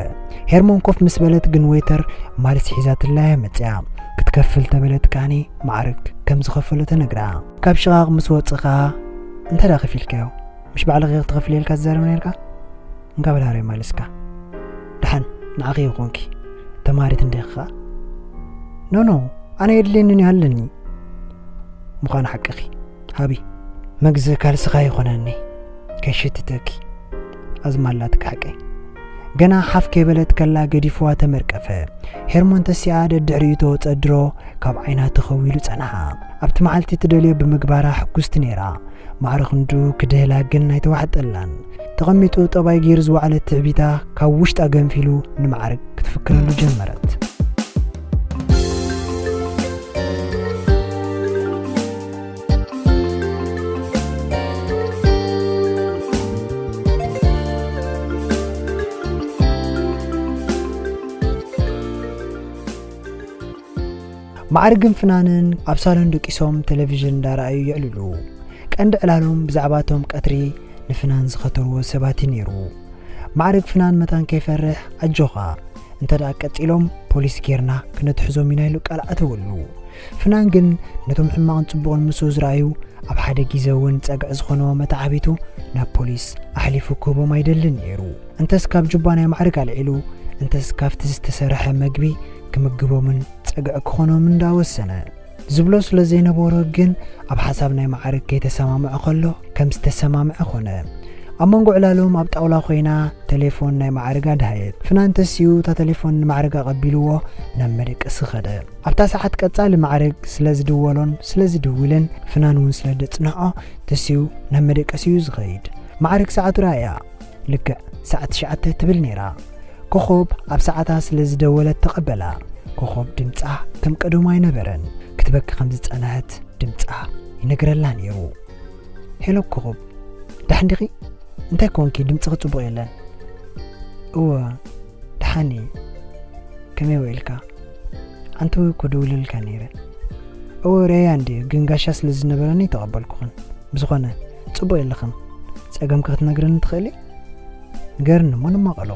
ሄርሞን ኮፍ ምስ በለት ግን ዌይተር ማልስ ሒዛትላ እያ መጽያ። ክትከፍል ተበለት ከኣኒ ማዕረግ ከም ዝኸፈሎ ተነግራ። ካብ ሽቓቕ ምስ ወጽእ ኸኣ እንታይ ደኣ ከፊልካዮ? ምሽ ባዕልኺ ክትኸፍልየልካ ትዛረብ ነርካ? እንካ በል ሃረይ ማልስካ። ደሓን ንዓኺ ይኾንኪ። ተማሪት እንዲኺ ኸኣ? ኖ ኖ፣ ኣነ የድልየንን እዩ ኣለኒ። ምዃኑ ሓቅኺ። ሃቢ፣ መግዚ ካልስኻ ይኾነኒ። ከይሽትተኪ። ኣዝማላትኪ ሓቀይ። ገና ሓፍ ከይበለት ከላ ገዲፍዋ ተመርቀፈ። ሄርሞን ተሲኣ ደድሕሪኡ ተወጸ ድሮ ካብ ዓይና ተኸዊሉ ጸንሓ። ኣብቲ መዓልቲ ትደልዮ ብምግባራ ሕጉስቲ ነይራ። ማዕረ ክንዱ ክድህላ ግን ኣይተዋሕጠላን። ተቐሚጡ ጠባይ ገይሩ ዝወዓለ ትዕቢታ ካብ ውሽጣ ገንፊሉ ንማዕርግ ክትፍክረሉ ጀመረት። ማዕርግን ፍናንን ኣብ ሳሎን ደቂሶም ቴሌቪዥን እንዳረኣዩ የዕልሉ። ቀንዲ ዕላሎም ብዛዕባ እቶም ቀትሪ ንፍናን ዝኸተርዎ ሰባት እዩ ነይሩ። ማዕርግ ፍናን መታን ከይፈርሕ፣ ኣጆኻ፣ እንተ ደኣ ቀጺሎም ፖሊስ ጌርና ክነትሕዞም ኢና ኢሉ ቃል ኣተወሉ። ፍናን ግን ነቶም ሕማቕን ጽቡቕን ምስኡ ዝረኣዩ ኣብ ሓደ ግዜ እውን ጸግዒ ዝኾንዎ መተዓቢቱ ናብ ፖሊስ ኣሕሊፉ ክህቦም ኣይደልን ነይሩ። እንተስ ካብ ጁባ ናይ ማዕርግ ኣልዒሉ፣ እንተስ ካብቲ ዝተሰርሐ መግቢ ክምግቦምን ጸግዒ ክኾኖምን እንዳወሰነ። ዝብሎ ስለ ዘይነበሮ ግን ኣብ ሓሳብ ናይ ማዕርግ ከይተሰማምዐ ከሎ ከም ዝተሰማምዐ ኾነ። ኣብ መንጎ ዕላሎም ኣብ ጣውላ ኮይና ተሌፎን ናይ ማዕርግ ኣድሃየት። ፍናን ተሲኡ እታ ተሌፎን ንማዕርግ ኣቐቢልዎ ናብ መደቀሲ ኸደ። ኣብታ ሰዓት ቀጻሊ ማዕርግ ስለ ዝድወሎን ስለ ዝድውልን ፍናን እውን ስለ ደጽንዖ ተሲኡ ናብ መደቀሲኡ ዝኸይድ። ማዕርግ ሰዓቱ ረኣያ። ልክዕ ሰዓት ትሽዓተ ትብል ነይራ። ኮኾብ ኣብ ሰዓታ ስለ ዝደወለት ተቐበላ። ኮኾብ ድምጻ ከም ቀደሙ ኣይነበረን። ክትበኪ ከም ዝጸንሐት ድምጻ ይነግረላ ነይሩ። "ሄሎ ኮኾብ፣ ደሓን ዲኺ? እንታይ ኮንኪ? ድምጽኺ ጽቡቕ የለን።" "እወ፣ ደሓን እየ። ከመይ ውዒልካ? ኣንተ እኮ ደውለልካ ነይረ።" "እወ፣ ርእያ እንድየ፣ ግን ጋሻ ስለ ዝነበረኒ ተቐበልኩኽን። ብዝኾነ፣ ጽቡቕ የለኽን። ጸገምኪ ክትነግረኒ ትኽእሊ? ንገርኒ እሞ ንማቐሎ።"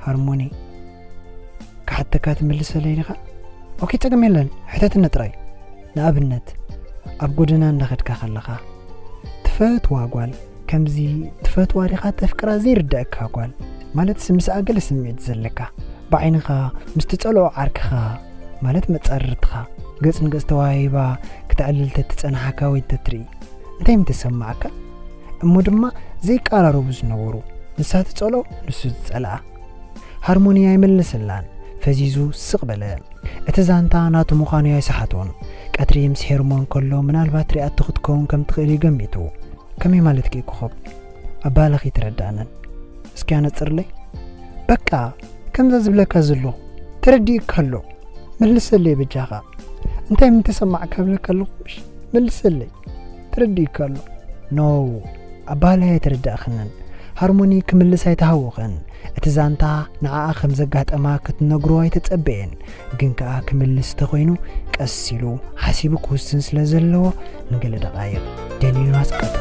ሃርሞኒ፣ ክሓተካ ትምልሰለይ ዲኻ? ኦኬ፣ ጸገም የለን፣ ሕተትኒ ጥራይ። ንኣብነት፣ ኣብ ጎደና እንዳኸድካ ከለኻ፣ ትፈትዋ ጓል፣ ከምዚ ትፈትዋ ዲኻ ተፍቅራ ዘይርዳእካ ጓል፣ ማለት ምስኣ ገለ ስምዒት ዘለካ፣ ብዓይንኻ ምስ ትጸልኦ ዓርክኻ፣ ማለት መጻርርትኻ፣ ገጽ ንገጽ ተዋሂባ ክተዕልል ተትጸንሓካ ወይ ተትርኢ፣ እንታይ ምተሰማዓካ? እሞ ድማ ዘይቀራረቡ ዝነበሩ፣ ንሳ ትጸልኦ፣ ንሱ ዝጸልኣ። ሃርሞኒ ኣይመለሰላን፣ ፈዚዙ ስቕ በለ። እቲ ዛንታ ናቱ ምዃኑ ኣይሰሓቶን። ቀትሪ ምስ ሄርሞን ከሎ ምናልባት ሪኣቶ ክትከውን ከም ትኽእል እዩ ገሚቱ። ከመይ ማለትኪ እዩ ኮኾብ? ኣባህላኺ ኣይተረዳእንን። እስኪ ኣነጽርለይ። በቃ፣ ከምዛ ዝብለካ ዘለኹ ተረዲእካ ኣሎ። መልሰለይ በጃኻ። እንታይ ምተሰማዕካ ብለካ ኣለኹ፣ ምሽ? መልሰለይ። ተረዲእካ ኣሎ። ኖ፣ ኣባህላይ ኣይተረዳእኽንን። ሃርሞኒ ክምልስ ኣይተሃወኸን። እቲ ዛንታ ንዓኣ ከም ዘጋጠማ ክትነግሮ ኣይተጸበየን። ግን ከኣ ክምልስ ተኾይኑ ቀስ ኢሉ ሓሲቡ ክውስን ስለ ዘለዎ ንገለ ደቓይቕ ደኒኑ ኣስቀጠ።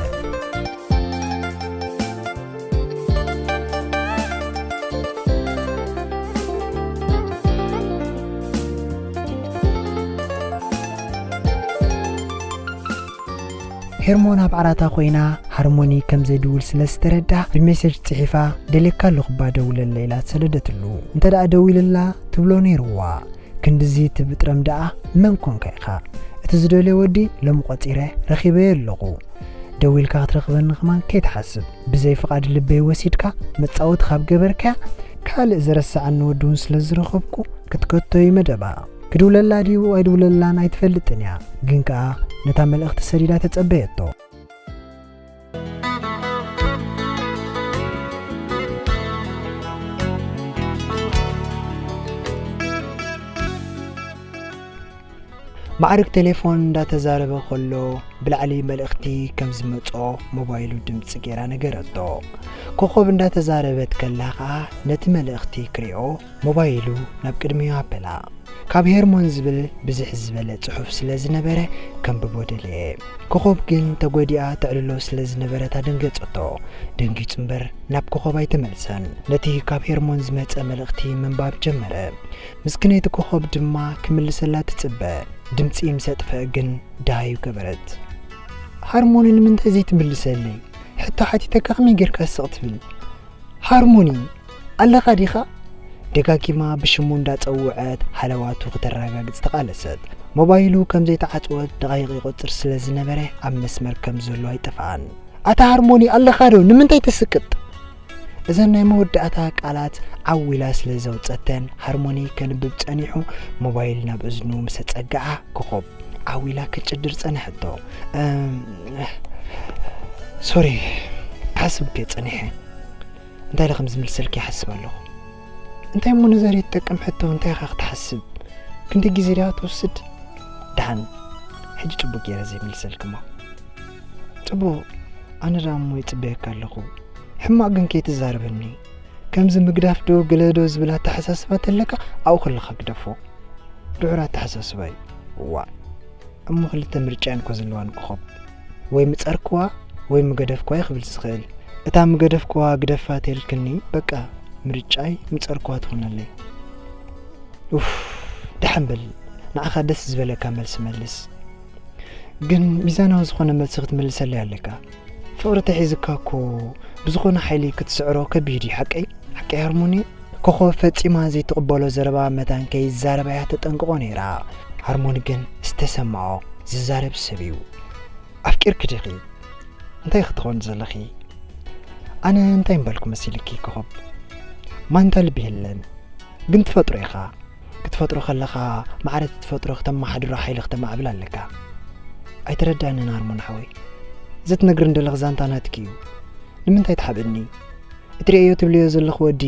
ሄርሞን ኣብ ዓራታ ኮይና ሃርሞኒ ከም ዘይድውል ስለ ዝተረዳ ብሜሴጅ ጽሒፋ ደልየካ ኣለኹ እባ ደውለለይ ኢላ ሰደደትሉ። እንተ ደኣ ደዊልላ ትብሎ ነይርዋ። ክንድዚ ትብጥረም ደኣ መን ኮንካ ኢኻ? እቲ ዝደልዮ ወዲ ሎሚ ቆጺረ ረኺበዮ ኣለኹ። ደዊልካ ክትረኽበኒ ከማን ከይትሓስብ። ብዘይ ፍቓድ ልበይ ወሲድካ መጻወቲ ካብ ገበርካያ ካልእ ዘረስዓኒ ወዲ እውን ስለ ዝረኸብኩ ክትከቶ እዩ መደባ። ክድውለላ ድዩ ኣይድውለላን ኣይትፈልጥን እያ። ግን ከኣ ነታ መልእኽቲ ሰዲዳ ተጸበየቶ። ማዕርግ ቴሌፎን እንዳተዛረበ ከሎ ብላዕሊ መልእኽቲ ከም ዝመጾ ሞባይሉ ድምጺ ገይራ ነገረቶ። ኮኾብ እንዳተዛረበት ከላ ከኣ ነቲ መልእኽቲ ክሪኦ ሞባይሉ ናብ ቅድሚኡ ኣበላ። ካብ ሄርሞን ዝብል ብዝሕ ዝበለ ጽሑፍ ስለ ዝነበረ ከንብቦ ደለየ። ኮኾብ ግን ተጎዲኣ ተዕልሎ ስለ ዝነበረት ኣደንገጸቶ። ደንጊጹ እምበር ናብ ኮኾብ ኣይተመልሰን። ነቲ ካብ ሄርሞን ዝመጸ መልእኽቲ ምንባብ ጀመረ። ምስክነይቲ ኮኾብ ድማ ክምልሰላ ትጽበ። ድምጺ ምስ ኣጥፍአ ግን ደሃዩ ገበረት። ሃርሞኒ ንምንታይ ዘይትምልሰለይ? ሕቶ ሓቲተካ ከመይ ጌርካ ስቕ ትብል? ሃርሞኒ ኣለኻ ዲኻ? ደጋጊማ ብሽሙ እንዳጸውዐት ሃለዋቱ ክተረጋግጽ ተቓለሰት። ሞባይሉ ከም ዘይተዓጽወት ደቓይቕ ይቖጽር ስለ ዝነበረ ኣብ መስመር ከም ዘሎ ኣይጠፍኣን። ኣታ ሃርሞኒ ኣለኻ ዶ? ንምንታይ ተስቅጥ? እዘን ናይ መወዳእታ ቃላት ዓው ኢላ ስለ ዘውጸተን ሃርሞኒ ከንብብ ጸኒሑ ሞባይል ናብ እዝኑ ምስ ኣጸግዓ ኮኾብ ዓው ኢላ ክትጭድር ጸንሐቶ። እም፣ ሶሪ፣ ክሓስብ እየ ጸኒሐ። እንታይ ኢለ ከም ዝምልሰልኪ ይሓስብ ኣለኹ። እንታይ እሞ ነዛ ዘይትጠቅም ሕቶ እንታይ ኢኻ ክትሓስብ? ክንደይ ግዜ ድያ ትወስድ? ደሓን፣ ሕጂ ጽቡቕ ገይረ ዘይምልሰልኪ እሞ። ጽቡቕ፣ ኣነ ደኣ እሞ ይጽበየካ ኣለኹ። ሕማቕ ግን ከይትዛረበኒ። ከምዚ ምግዳፍ ዶ ገለ ዶ ዝብል ኣተሓሳስባ ተለካ ኣብኡ ከለኻ ግደፎ። ድሑር ኣተሓሳስባ እዩ። እዋእ። እሞ ክልተ ምርጫ እየን እኮ ዘለዋኒ ኮኾብ። ወይ ምጸርክዋ ወይ ምገደፍክዋ እየ ክብል ዝኽእል። እታ ምገደፍክዋ ግደፋ ተልክኒ፣ በቃ ምርጫይ ምጸርክዋ ትኾነለይ። ኡፍ፣ ደሓን በል፣ ንዓኻ ደስ ዝበለካ መልሲ መልስ። ግን ሚዛናዊ ዝኾነ መልሲ ክትምልሰለይ ኣለካ። ፍቕሪ ተሒዝካ እኮ ብዝኾነ ሓይሊ ክትስዕሮ ከቢድ እዩ፣ ሓቀይ? ሓቀይ ሃርሞኒ? ኮኾብ ፈጺማ ዘይትቕበሎ ዘረባ መታን ከይዛረባ እያ ተጠንቅቖ ነይራ። ሃርሞኒ ግን ዝተሰምዖ ዝዛረብ ሰብ እዩ። ኣፍቂርኪ ዲኺ? እንታይ ክትኾን ዘለኺ? ኣነ እንታይ እምበልኩ መሲልኪ ኮኾብ? ማንታ ልቢ የለን። ግን ትፈጥሮ ኢኻ። ክትፈጥሮ ከለኻ ማዕረ እቲ ትፈጥሮ ክተመሓድሮ ሓይሊ ክተማዕብል ኣለካ። ኣይተረዳእንን ሃርሞኒ ሓወይ። ዘትነግርን ዘለኽ ዛንታ ናትኪ እዩ። ንምንታይ ትሓብእኒ? እትርእዮ ትብልዮ ዘለኽ ወዲ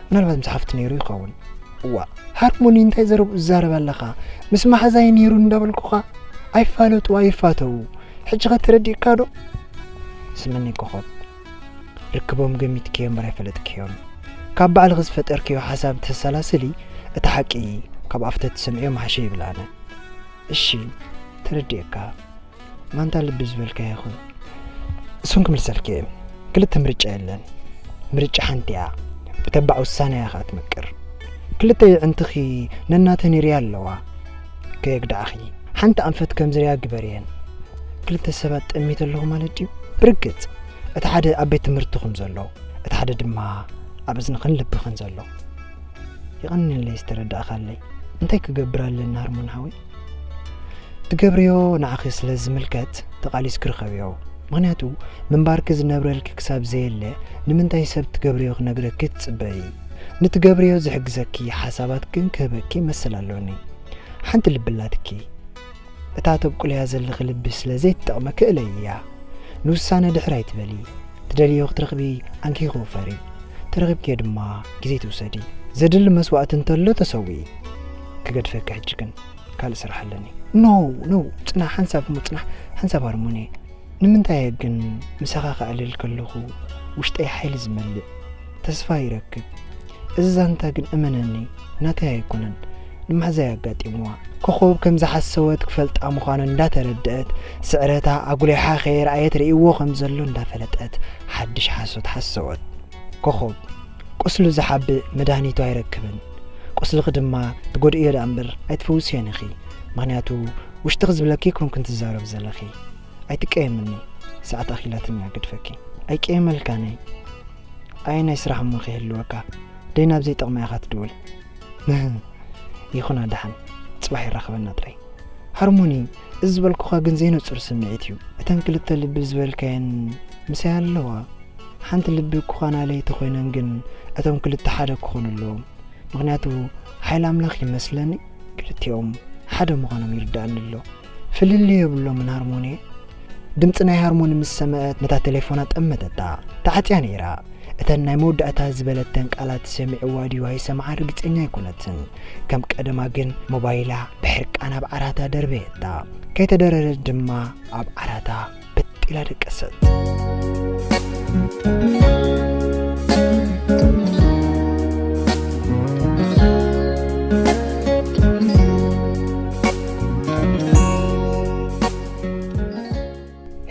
ምናልባት ምስ ሓፍቲ ነይሩ ይኸውን። እዋእ፣ ሃርሞኒ እንታይ ዘረብ-፣ ዝዛረብ ኣለኻ? ምስ መሓዛይ ነይሩ እንዳበልኩኻ? ኣይፋለጡ ኣይፋተዉ። ሕጂ ኸ ተረዲእካ ዶ? ስምኒ ኮኾብ፣ ርክቦም ገሚትክዮ እምበር ኣይፈለጥክዮን። ካብ ባዕልኺ ዝፈጠርክዮ ሓሳብ ተሰላስሊ፣ እቲ ሓቂ ካብ ኣፍ ተትሰምዕዮ ምሓሸ ይብል ኣነ። እሺ፣ ተረዲኤካ። ማንታ ልቢ ዝበልካዮ ይኹን። እሱን ክምልሰልኪ እየ። ክልተ ምርጫ የለን። ምርጫ ሓንቲ እያ። ብተባዕ ውሳነ እያ ኸኣ ትመቅር። ክልተ የዕንትኺ ነናተን ይሪኣ ኣለዋ። ከየግድዓኺ። ሓንቲ ኣንፈት ከም ዝርያ ግበርየን። ክልተ ሰባት ጠሚተ ኣለኹ ማለት ድዩ? ብርግጽ፣ እቲ ሓደ ኣብ ቤት ትምህርቲ ከም ዘሎ፣ እቲ ሓደ ድማ ኣብ እዝንኽን ልብኽን ዘሎ። የቐንየለይ ዝተረዳእኻለይ። እንታይ ክገብር ኣለኒ ሃርሞን ሓወይ? ትገብርዮ ንዓኺ ስለ ዝምልከት ተቓሊስኪ ርኸብዮ። ምኽንያቱ ምንባርኪ ዝነብረልኪ ክሳብ ዘየለ ንምንታይ ሰብ ትገብርዮ ክነግረኪ ትጽበዪ? ንትገብርዮ ዝሕግዘኪ ሓሳባት ግን ክህበኪ መሰል ኣሎኒ። ሓንቲ ልቢ ኣላትኪ። እታ ተብቁልያ ዘለኺ ልቢ ስለ ዘይትጠቕመኪ እለይያ። ንውሳነ ድሕር ኣይትበሊ። ትደልዮ ክትረኽቢ ኣንኪኺ ውፈሪ። ተረኺብክዮ ድማ ግዜ ትውሰዲ። ዘድሊ መስዋእቲ እንተሎ ተሰዊ። ክገድፈኪ ሕጂ ግን ካልእ ስራሕ ኣለኒ። ኖ፣ ኖ፣ ጽናሕ፣ ሓንሳብ እሞ ጽናሕ፣ ሓንሳብ ሃርሞኒ። ንምንታይ እየ ግን ምሳኻ ከዕልል ከለኹ ውሽጠይ ሓይሊ ዝመልእ? ተስፋ ይረክብ። እዚ ዛንታ ግን እመነኒ፣ ናተይ ኣይኮነን፣ ንማሕዛይ ኣጋጢምዋ። ኮኾብ ከም ዝሓሰወት ክፈልጣ ምዃኑ እንዳተረድአት፣ ስዕረታ ኣጉሊሓ ከየርኣየት ርእይዎ ከም ዘሎ እንዳፈለጠት፣ ሓድሽ ሓሶት ሓሰወት። ኮኾብ፣ ቁስሉ ዝሓብእ መድሃኒቱ ኣይረክብን። ቁስልኺ ድማ ትጎድእዮ ደኣ እምበር ኣይትፈውስዮን ኢኺ። ምኽንያቱ ውሽጥኺ ዝብለኪ ኣይኮንክን ትዛረቢ ዘለኺ። ኣይትቀየምኒ፣ ሰዓት ኣኺላትኒ እያ ገድፈኪ። ኣይቀየመልካን እየ። ኣየናይ ስራሕ እሞ ከይህልወካ? ደይ ናብ ዘይጠቕማ ኢኻ ትድውል። ይኹን ኣድሓን፣ ጽባሕ የራኽበና ጥራይ። ሃርሞኒ፣ እዚ ዝበልኩኻ ግን ዘይንጹር ስምዒት እዩ። እተን ክልተ ልቢ ዝበልካየን ምሳይ ኣለዋ። ሓንቲ ልቢ እኳ ናለይ ተኾይነን ግን እቶም ክልተ ሓደ ክኾኑ ኣለዎም። ምኽንያቱ ሓይሊ ኣምላኽ ይመስለኒ ክልቲኦም ሓደ ምዃኖም ይርድኣኒ ኣሎ። ፍልልይ የብሎምን ሃርሞኒ። ድምጺ ናይ ሃርሞኒ ምስ ሰምዐት ነታ ቴሌፎና ጠመተታ። ተዓጽያ ነይራ። እተን ናይ መወዳእታ ዝበለተን ቃላት ሰሚዕዋ ድዩ ኣይሰምዓን ርግጸኛ ኣይኮነትን። ከም ቀደማ ግን ሞባይላ ብሕርቃን ኣብ ዓራታ ደርበየታ። ከይተደረደት ድማ ኣብ ዓራታ በጥ ኢላ ደቀሰት።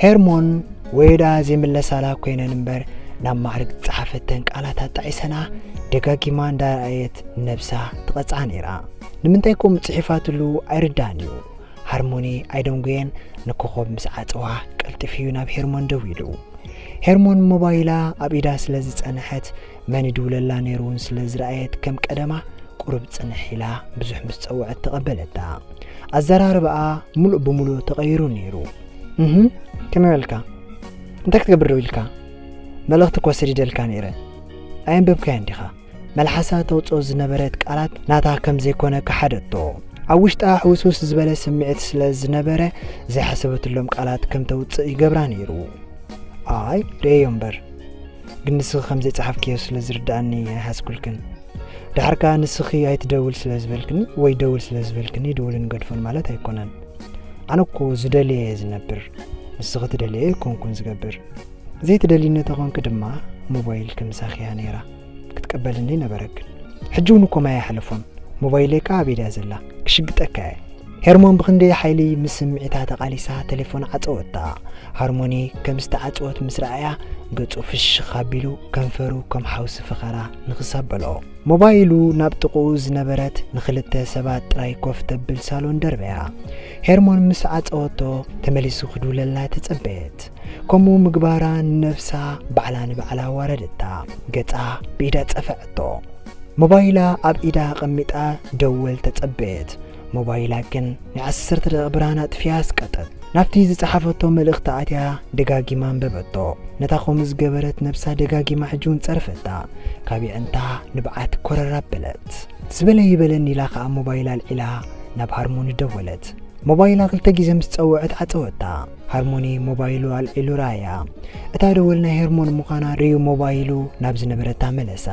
ሄርሞን ወየዳ ዘይምለሳላ ኮይነን እምበር፣ ናብ ማዕርግ ዝጸሓፈተን ቃላት ኣጣዒሰና ደጋጊማ እንዳረኣየት ነብሳ ትቐጽዓ ነይራ። ንምንታይ ከምኡ ጽሒፋትሉ ኣይርዳእን እዩ። ሃርሞኒ ኣይደንጎየን፣ ንኮኾብ ምስ ዓጸዋ ቀልጢፉ እዩ ናብ ሄርሞን ደዊሉ። ሄርሞን ሞባይላ ኣብ ኢዳ ስለ ዝጸንሐት፣ መን ይድውለላ ነይሩ እውን ስለ ዝረኣየት፣ ከም ቀደማ ቁሩብ ጽንሕ ኢላ ብዙሕ ምስ ጸውዐት ተቐበለታ። ኣዘራርባኣ ምሉእ ብምሉእ ተቐይሩ ነይሩ። እህ፣ ከመይ በልካ? እንታይ ክትገብር ደው ኢልካ? መልእኽቲ ክወስድ ይደልካ ነይረ። ኣየንበብካዮን ዲኻ? መልሓሳ ተውጽኦ ዝነበረት ቃላት ናታ ከም ዘይኮነ ከሓደቶ። ኣብ ውሽጣ ሕውስውስ ዝበለ ስምዒት ስለ ዝነበረ፣ ዘይሓሰበትሎም ቃላት ከም ተውጽእ ይገብራ ነይሩ። ኣይ፣ ርእየዮ እምበር። ግን ንስኺ ከም ዘይጸሓፍክዮ ስለ ዝርድኣኒ ኣይሓዝኩልክን። ደሓር ከኣ ንስኺ ኣይትደውል ስለ ዝበልክኒ ወይ ደውል ስለ ዝበልክኒ ድውልን ገድፎን ማለት ኣይኮነን። ኣነ እኮ ዝደልየ እየ ዝነብር። ንስኺ ትደልየ ኣይኮንኩን ዝገብር። ዘይትደልይኒ ተኾንኪ ድማ ሞባይልኪ ምሳኺ እያ ነይራ። ክትቀበልኒ ነበረክን። ሕጂ እውን እኮ ማይ ኣይሓለፎን። ሞባይለይ ከኣ ኣብ ኢዳ እያ ዘላ። ክሽግጠካ እየ። ሄርሞን ብኽንደይ ሓይሊ ምስ ስምዒታ ተቓሊሳ ቴሌፎን ዓጸወታ። ሃርሞኒ ከም ዝተዓጸወት ምስ ረኣያ ገጹ ፍሽኽ ኣቢሉ ከንፈሩ ከም ሓውሲ ፈኸራ ንኽስ ኣበሎ። ሞባይሉ ናብ ጥቕኡ ዝነበረት ንኽልተ ሰባት ጥራይ ኮፍ ተብል ሳሎን ደርበያ። ሄርሞን ምስ ዓጸወቶ ተመሊሱ ክድውለላ ተጸበየት። ከምኡ ምግባራ ንነብሳ ባዕላ ንባዕላ ኣዋረደታ። ገጻ ብኢዳ ጸፈዐቶ። ሞባይላ ኣብ ኢዳ ኣቐሚጣ ደወል ተጸበየት። ሞባይላ ግን ናይ ዓሰርተ ደቂቕ ብርሃን ኣጥፊኣ ኣስቀጠት። ናብቲ ዝጸሓፈቶ መልእኽቲ ኣትያ ደጋጊማ ኣንበበቶ። ነታ ከምኡ ዝገበረት ነብሳ ደጋጊማ ሕጂ እውን ጸረፈታ። ካብ የዕንታ ንብዓት ኮረር ኣበለት። ዝበለ ይበለኒ ኢላ ኸኣ ሞባይላ ኣልዒላ ናብ ሃርሞኒ ደወለት። ሞባይላ ክልተ ግዜ ምስ ጸውዐት ዓጸወታ። ሃርሞኒ ሞባይሉ ኣልዒሉ ረኣያ። እታ ደወል ናይ ሄርሞን ምዃና ርእዩ ሞባይሉ ናብ ዝነበረታ መለሳ።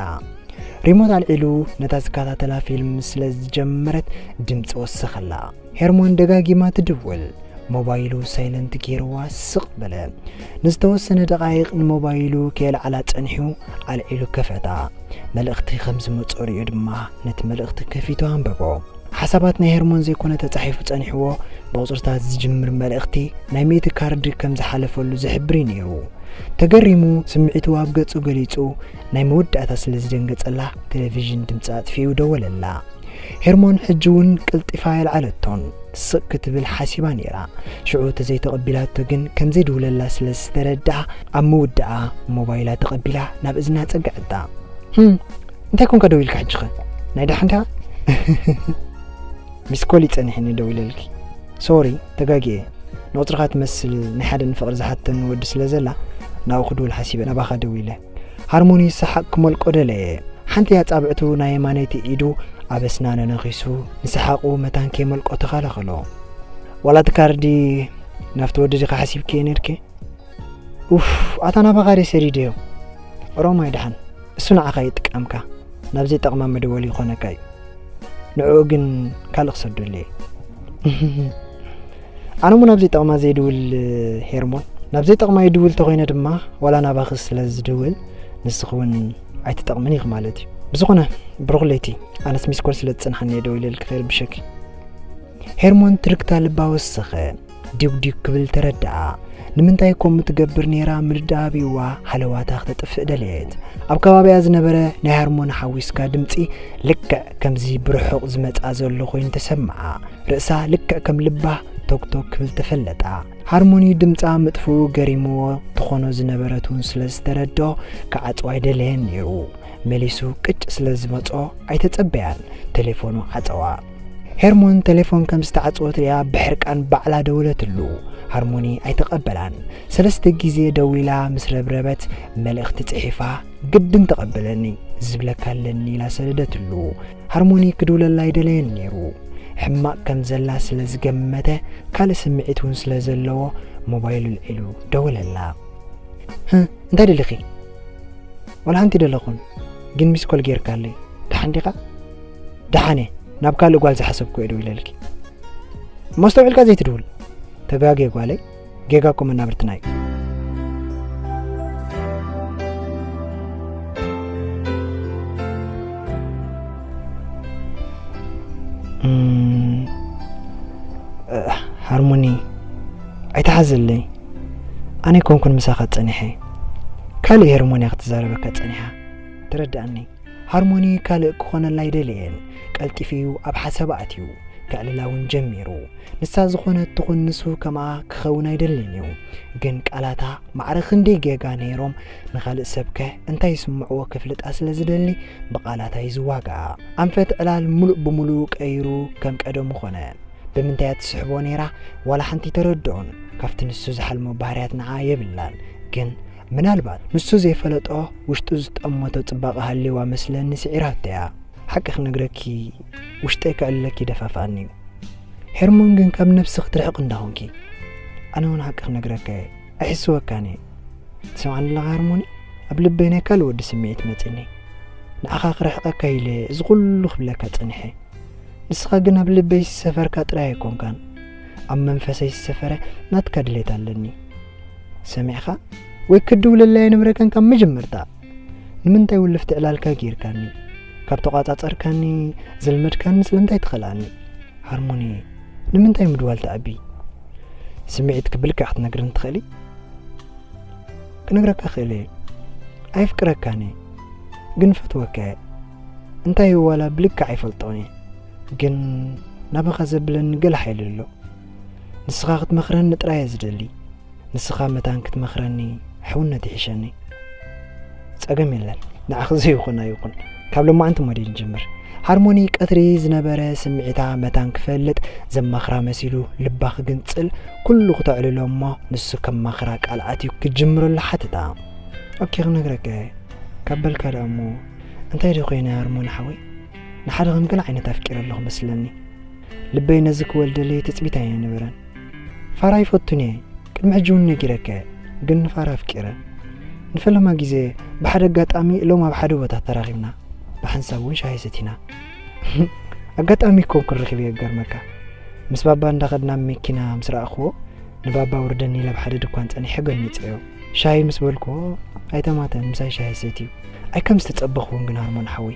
ሪሞት ኣልዒሉ ነታ ዝከታተላ ፊልም ስለ ዝጀመረት ድምጺ ወሰኸላ። ሄርሞን ደጋጊማ ትድውል። ሞባይሉ ሳይለንት ገይርዋ ስቕ በለ። ንዝተወሰነ ደቓይቕ ንሞባይሉ ከየልዓላ ጸኒሑ ኣልዒሉ ከፈታ። መልእኽቲ ከም ዝመጾ ርእዩ ድማ ነቲ መልእኽቲ ከፊቱ ኣንበቦ። ሓሳባት ናይ ሄርሞን ዘይኮነ ተጻሒፉ ጸኒሕዎ፣ ብቑጽርታት ዝጅምር መልእኽቲ ናይ ሚእቲ ካርድ ከም ዝሓለፈሉ ዝሕብር እዩ ነይሩ። ተገሪሙ ስምዒቱ ኣብ ገጹ ገሊጹ፣ ናይ መወዳእታ ስለ ዝደንገጸላ ቴሌቪዥን ድምጺ ኣጥፊኡ ደወለላ። ሄርሞን ሕጂ እውን ቅልጢፋ የልዓለቶን። ስቕ ክትብል ሓሲባ ነይራ። ሽዑ ተዘይተቐቢላቶ ግን ከም ዘይድውለላ ስለ ዝተረድኣ፣ ኣብ ምውዳኣ ሞባይላ ተቐቢላ ናብ እዝና ጸግዐታ። "ህም፣ እንታይ ኮንካ ደው ኢልካ ሕጂ ኸ? ናይ ደሓን ዲኻ?" "ሚስኮል ይጸኒሕኒ ደው ኢለልኪ። ሶሪ፣ ተጋግየ። ንቑጽርኻ ትመስል ናይ ሓደ ንፍቕሪ ዝሓተኒ ወዲ ስለ ዘላ፣ ናብኡ ክድውል ሓሲበ ናባኻ ደው ኢለ።" ሃርሞኒ ሰሓቕ ክመልቆ ደለየ። ሓንቲ ኣጻብዕቱ ናይ የማነይቲ ኢዱ ኣብ ኣስናኑ ነኺሱ፣ ንሰሓቑ መታን ከይመልቆ ተኸላኸሎ። "ዋላ እቲ ካርዲ ናብቲ ወዲ ዲኻ ሓሲብክዮ ነይርኪ?" "ኡፍ፣ ኣታ ናባኻ ድየ ሰዲደዮ? ኦሮማይ ደሓን፣ እሱ ንዓኻ ይጥቀምካ፣ ናብ ዘይጠቕማ መደወሊ ይኾነካ እዩ። ንዕኡ ግን ካልእ ክሰደሉ እየ።" "ኣነ እሞ ናብ ዘይጠቕማ ዘይድውል ሄርሞን፣ ናብ ዘይጠቕማ ይድውል ተኾይነ ድማ ዋላ ናባኺ ስለ ዝድውል ንስኺ እውን ኣይትጠቕምን ኢኺ ማለት እዩ። ብዝኾነ ብሩኽ ለይቲ፣ ኣነስ ሚስኮል ስለ ዝጸንሓኒ እየ ደው ኢለልኪ ከይርብሸኪ።" ሄርሞን ትርግታ ልባ ወሰኸ። ዲጉ ዲጉ ክብል ተረድኣ። ንምንታይ ከምኡ ትገብር ነይራ ምርዳእ ኣቢዋ ሃለዋታ ክተጥፍእ ደለየት። ኣብ ከባቢኣ ዝነበረ ናይ ሃርሞኒ ሓዊስካ ድምጺ ልክዕ ከምዚ ብርሑቕ ዝመጻ ዘሎ ኮይኑ ተሰምዓ። ርእሳ ልክዕ ከም ልባ ቶክቶክ ክብል ተፈለጣ። ሃርሞኒ ድምጻ ምጥፍኡ ገሪምዎ ትኾኖ ዝነበረት እውን ስለ ዝተረድኦ ክዓጽዋ ኣይደለየን ነይሩ። መሊሱ ቅጭ ስለ ዝመጾ ኣይተጸበያን፣ ቴሌፎኑ ዓጸዋ። ሄርሞን ቴሌፎን ከም ዝተዓጽወት ሪኣ ብሕርቃን ባዕላ ደወለትሉ። ሃርሞኒ ኣይተቐበላን። ሰለስተ ግዜ ደዊላ ምስ ረብረበት መልእኽቲ ጽሒፋ፣ "ግድን ተቐበለኒ፣ ዝብለካ ኣለኒ" ኢላ ሰደደትሉ። ሃርሞኒ ክድውለላ ኣይደለየን ነይሩ። ሕማቕ ከም ዘላ ስለ ዝገመተ፣ ካልእ ስምዒት እውን ስለ ዘለዎ፣ ሞባይሉ ኣልዒሉ ደወለላ። "ህ፣ እንታይ ደሊኺ?" "ዋላ ሓንቲ ደለኹን፣ ግን ሚስኮል ጌርካለይ። ደሓን ዲኻ?" "ደሓን እየ፣ ናብ ካልእ ጓል ዝሓሰብኩ እየ ደዊለልኪ። እሞ ኣስተውዒልካ ዘይትድውል?" "ተጋግየ ጓለይ፣ ጌጋ እኮ መናብርትና እዩ።" እም፣ እ፣ ሃርሞኒ፣ ኣይትሓዘለይ። ኣነ ኣይኮንኩን ምሳኻ ጸኒሐ። ካልእ ሄርሞን እያ ክትዛረበካ ጸኒሓ። ተረድኣኒ። ሃርሞኒ ካልእ ክኾነላ ኣይደለየን። ቀልጢፉ ኣብ ሓሳብ ኣትዩ። ከዕልላ እውን ጀሚሩ። ንሳ ዝኾነት ትኹን ንሱ ከምኣ ክኸውን ኣይደልን እዩ። ግን ቃላታ ማዕረ ክንደይ ጌጋ ነይሮም፣ ንኻልእ ሰብከ እንታይ ይስምዕዎ ክፍልጣ ስለ ዝደሊ ብቃላታ እዩ ዝዋጋኣ። ኣንፈት ዕላል ሙሉእ ብሙሉእ ቀይሩ ከም ቀደሙ ኾነ። ብምንታይ እያ ትስሕቦ ነይራ? ዋላ ሓንቲ ተረድኦን። ካብቲ ንሱ ዝሓልሞ ባህርያት ንዓ የብላን። ግን ምናልባት ንሱ ዘይፈለጦ ውሽጡ ዝጠመቶ ጽባቐ ሃልይዋ መስለኒ ስዒራቶ እያ። ሓቂ ክነግረኪ ውሽጠይ ከዕልለኪ ይደፋፍኣኒ እዩ። ሄርሞን ግን ካብ ነብሲ ክትርሕቕ እንዳኾንኪ። ኣነ እውን ሓቂ ክነግረካ እየ። ኣይሕስወካን እየ። ትሰምዓኒ ኣለኻ ሃርሞኒ? ኣብ ልበይ ናይ ካልእ ወዲ ስምዒት መጺኒ። ንዓኻ ክርሕቐካ ኢለ እዚ ኩሉ ክብለካ ጸኒሐ። ንስኻ ግን ኣብ ልበይ ዝሰፈርካ ጥራይ ኣይኮንካን፣ ኣብ መንፈሰይ ዝሰፈረ ናትካ ድሌት ኣለኒ። ሰሚዕኻ? ወይ ክድውለለይ ኣይነበረካን ካብ መጀመርታ። ንምንታይ ውልፍቲ ዕላልካ ጌርካኒ? ካብ ተቋጻጸርካኒ፣ ዘልመድካኒ ስለምንታይ ትኸልኣኒ? ሃርሞኒ፣ ንምንታይ ምድዋል ትኣቢ? ስምዒትኪ ብልክዕ ክትነግርኒ ትኽእሊ? ክነግረካ ክእል እየ። ኣይፍቅረካን እየ፣ ግን ፈትወካ እየ። እንታይ እዩ ዋላ ብልክዕ ኣይፈልጦን እየ፣ ግን ናባኻ ዘብለኒ ገለ ሓይሊ ኣሎ። ንስኻ ክትመኽረኒ ጥራይ እየ ዝደሊ። ንስኻ መታን ክትመኽረኒ ሕውነት ይሕሸኒ። ጸገም የለን፣ ንዓኺ ዘይኹን ኣይኹን። ካብ ሎማዓንቲ ሞዴል ንጅምር። ሃርሞኒ ቀትሪ ዝነበረ ስምዒታ መታን ክፈልጥ ዘማኽራ መሲሉ ልባ ክግንጽል ኩሉ ክተዕልሎ እሞ ንሱ ከማኽራ ቃል ኣትዩ ክጅምረሉ ሓተታ። ኦኬ ክነግረካ እየ። ካብ በልካ ደኣ እሞ እንታይ ዶ ኮይነ ሃርሞኒ ሓወይ? ንሓደ ከም ገለ ዓይነት ኣፍቂረ ኣለኹ መስለኒ። ልበይ ነዚ ክወልደለይ ትጽቢት ኣይነበረን። ፋራ ይፈቱን እየ። ቅድሚ ሕጂ እውን ነጊረካ እየ፣ ግን ንፋራ ኣፍቂረ። ንፈለማ ግዜ ብሓደ ኣጋጣሚ ሎም ኣብ ሓደ ቦታ ተራኺብና፣ ብሓንሳብ እውን ሻሂ ሰቲና። ኣጋጣሚ ኮንኩ ርኺበዮ ክገርመካ። ምስ ባባ እንዳኸድና ኣብ መኪና ምስ ረኣኽዎ፣ ንባባ ውርደኒ ኢለ ኣብ ሓደ ድኳን ጸኒሐ ገኒጸዮ። ሻሂ ምስ በልክዎ፣ ኣይተማተን፣ ምሳይ ሻሂ ሰትዩ። ኣይ ከም ዝተጸበኽዎን ግን ሃርሞን ሓወይ፣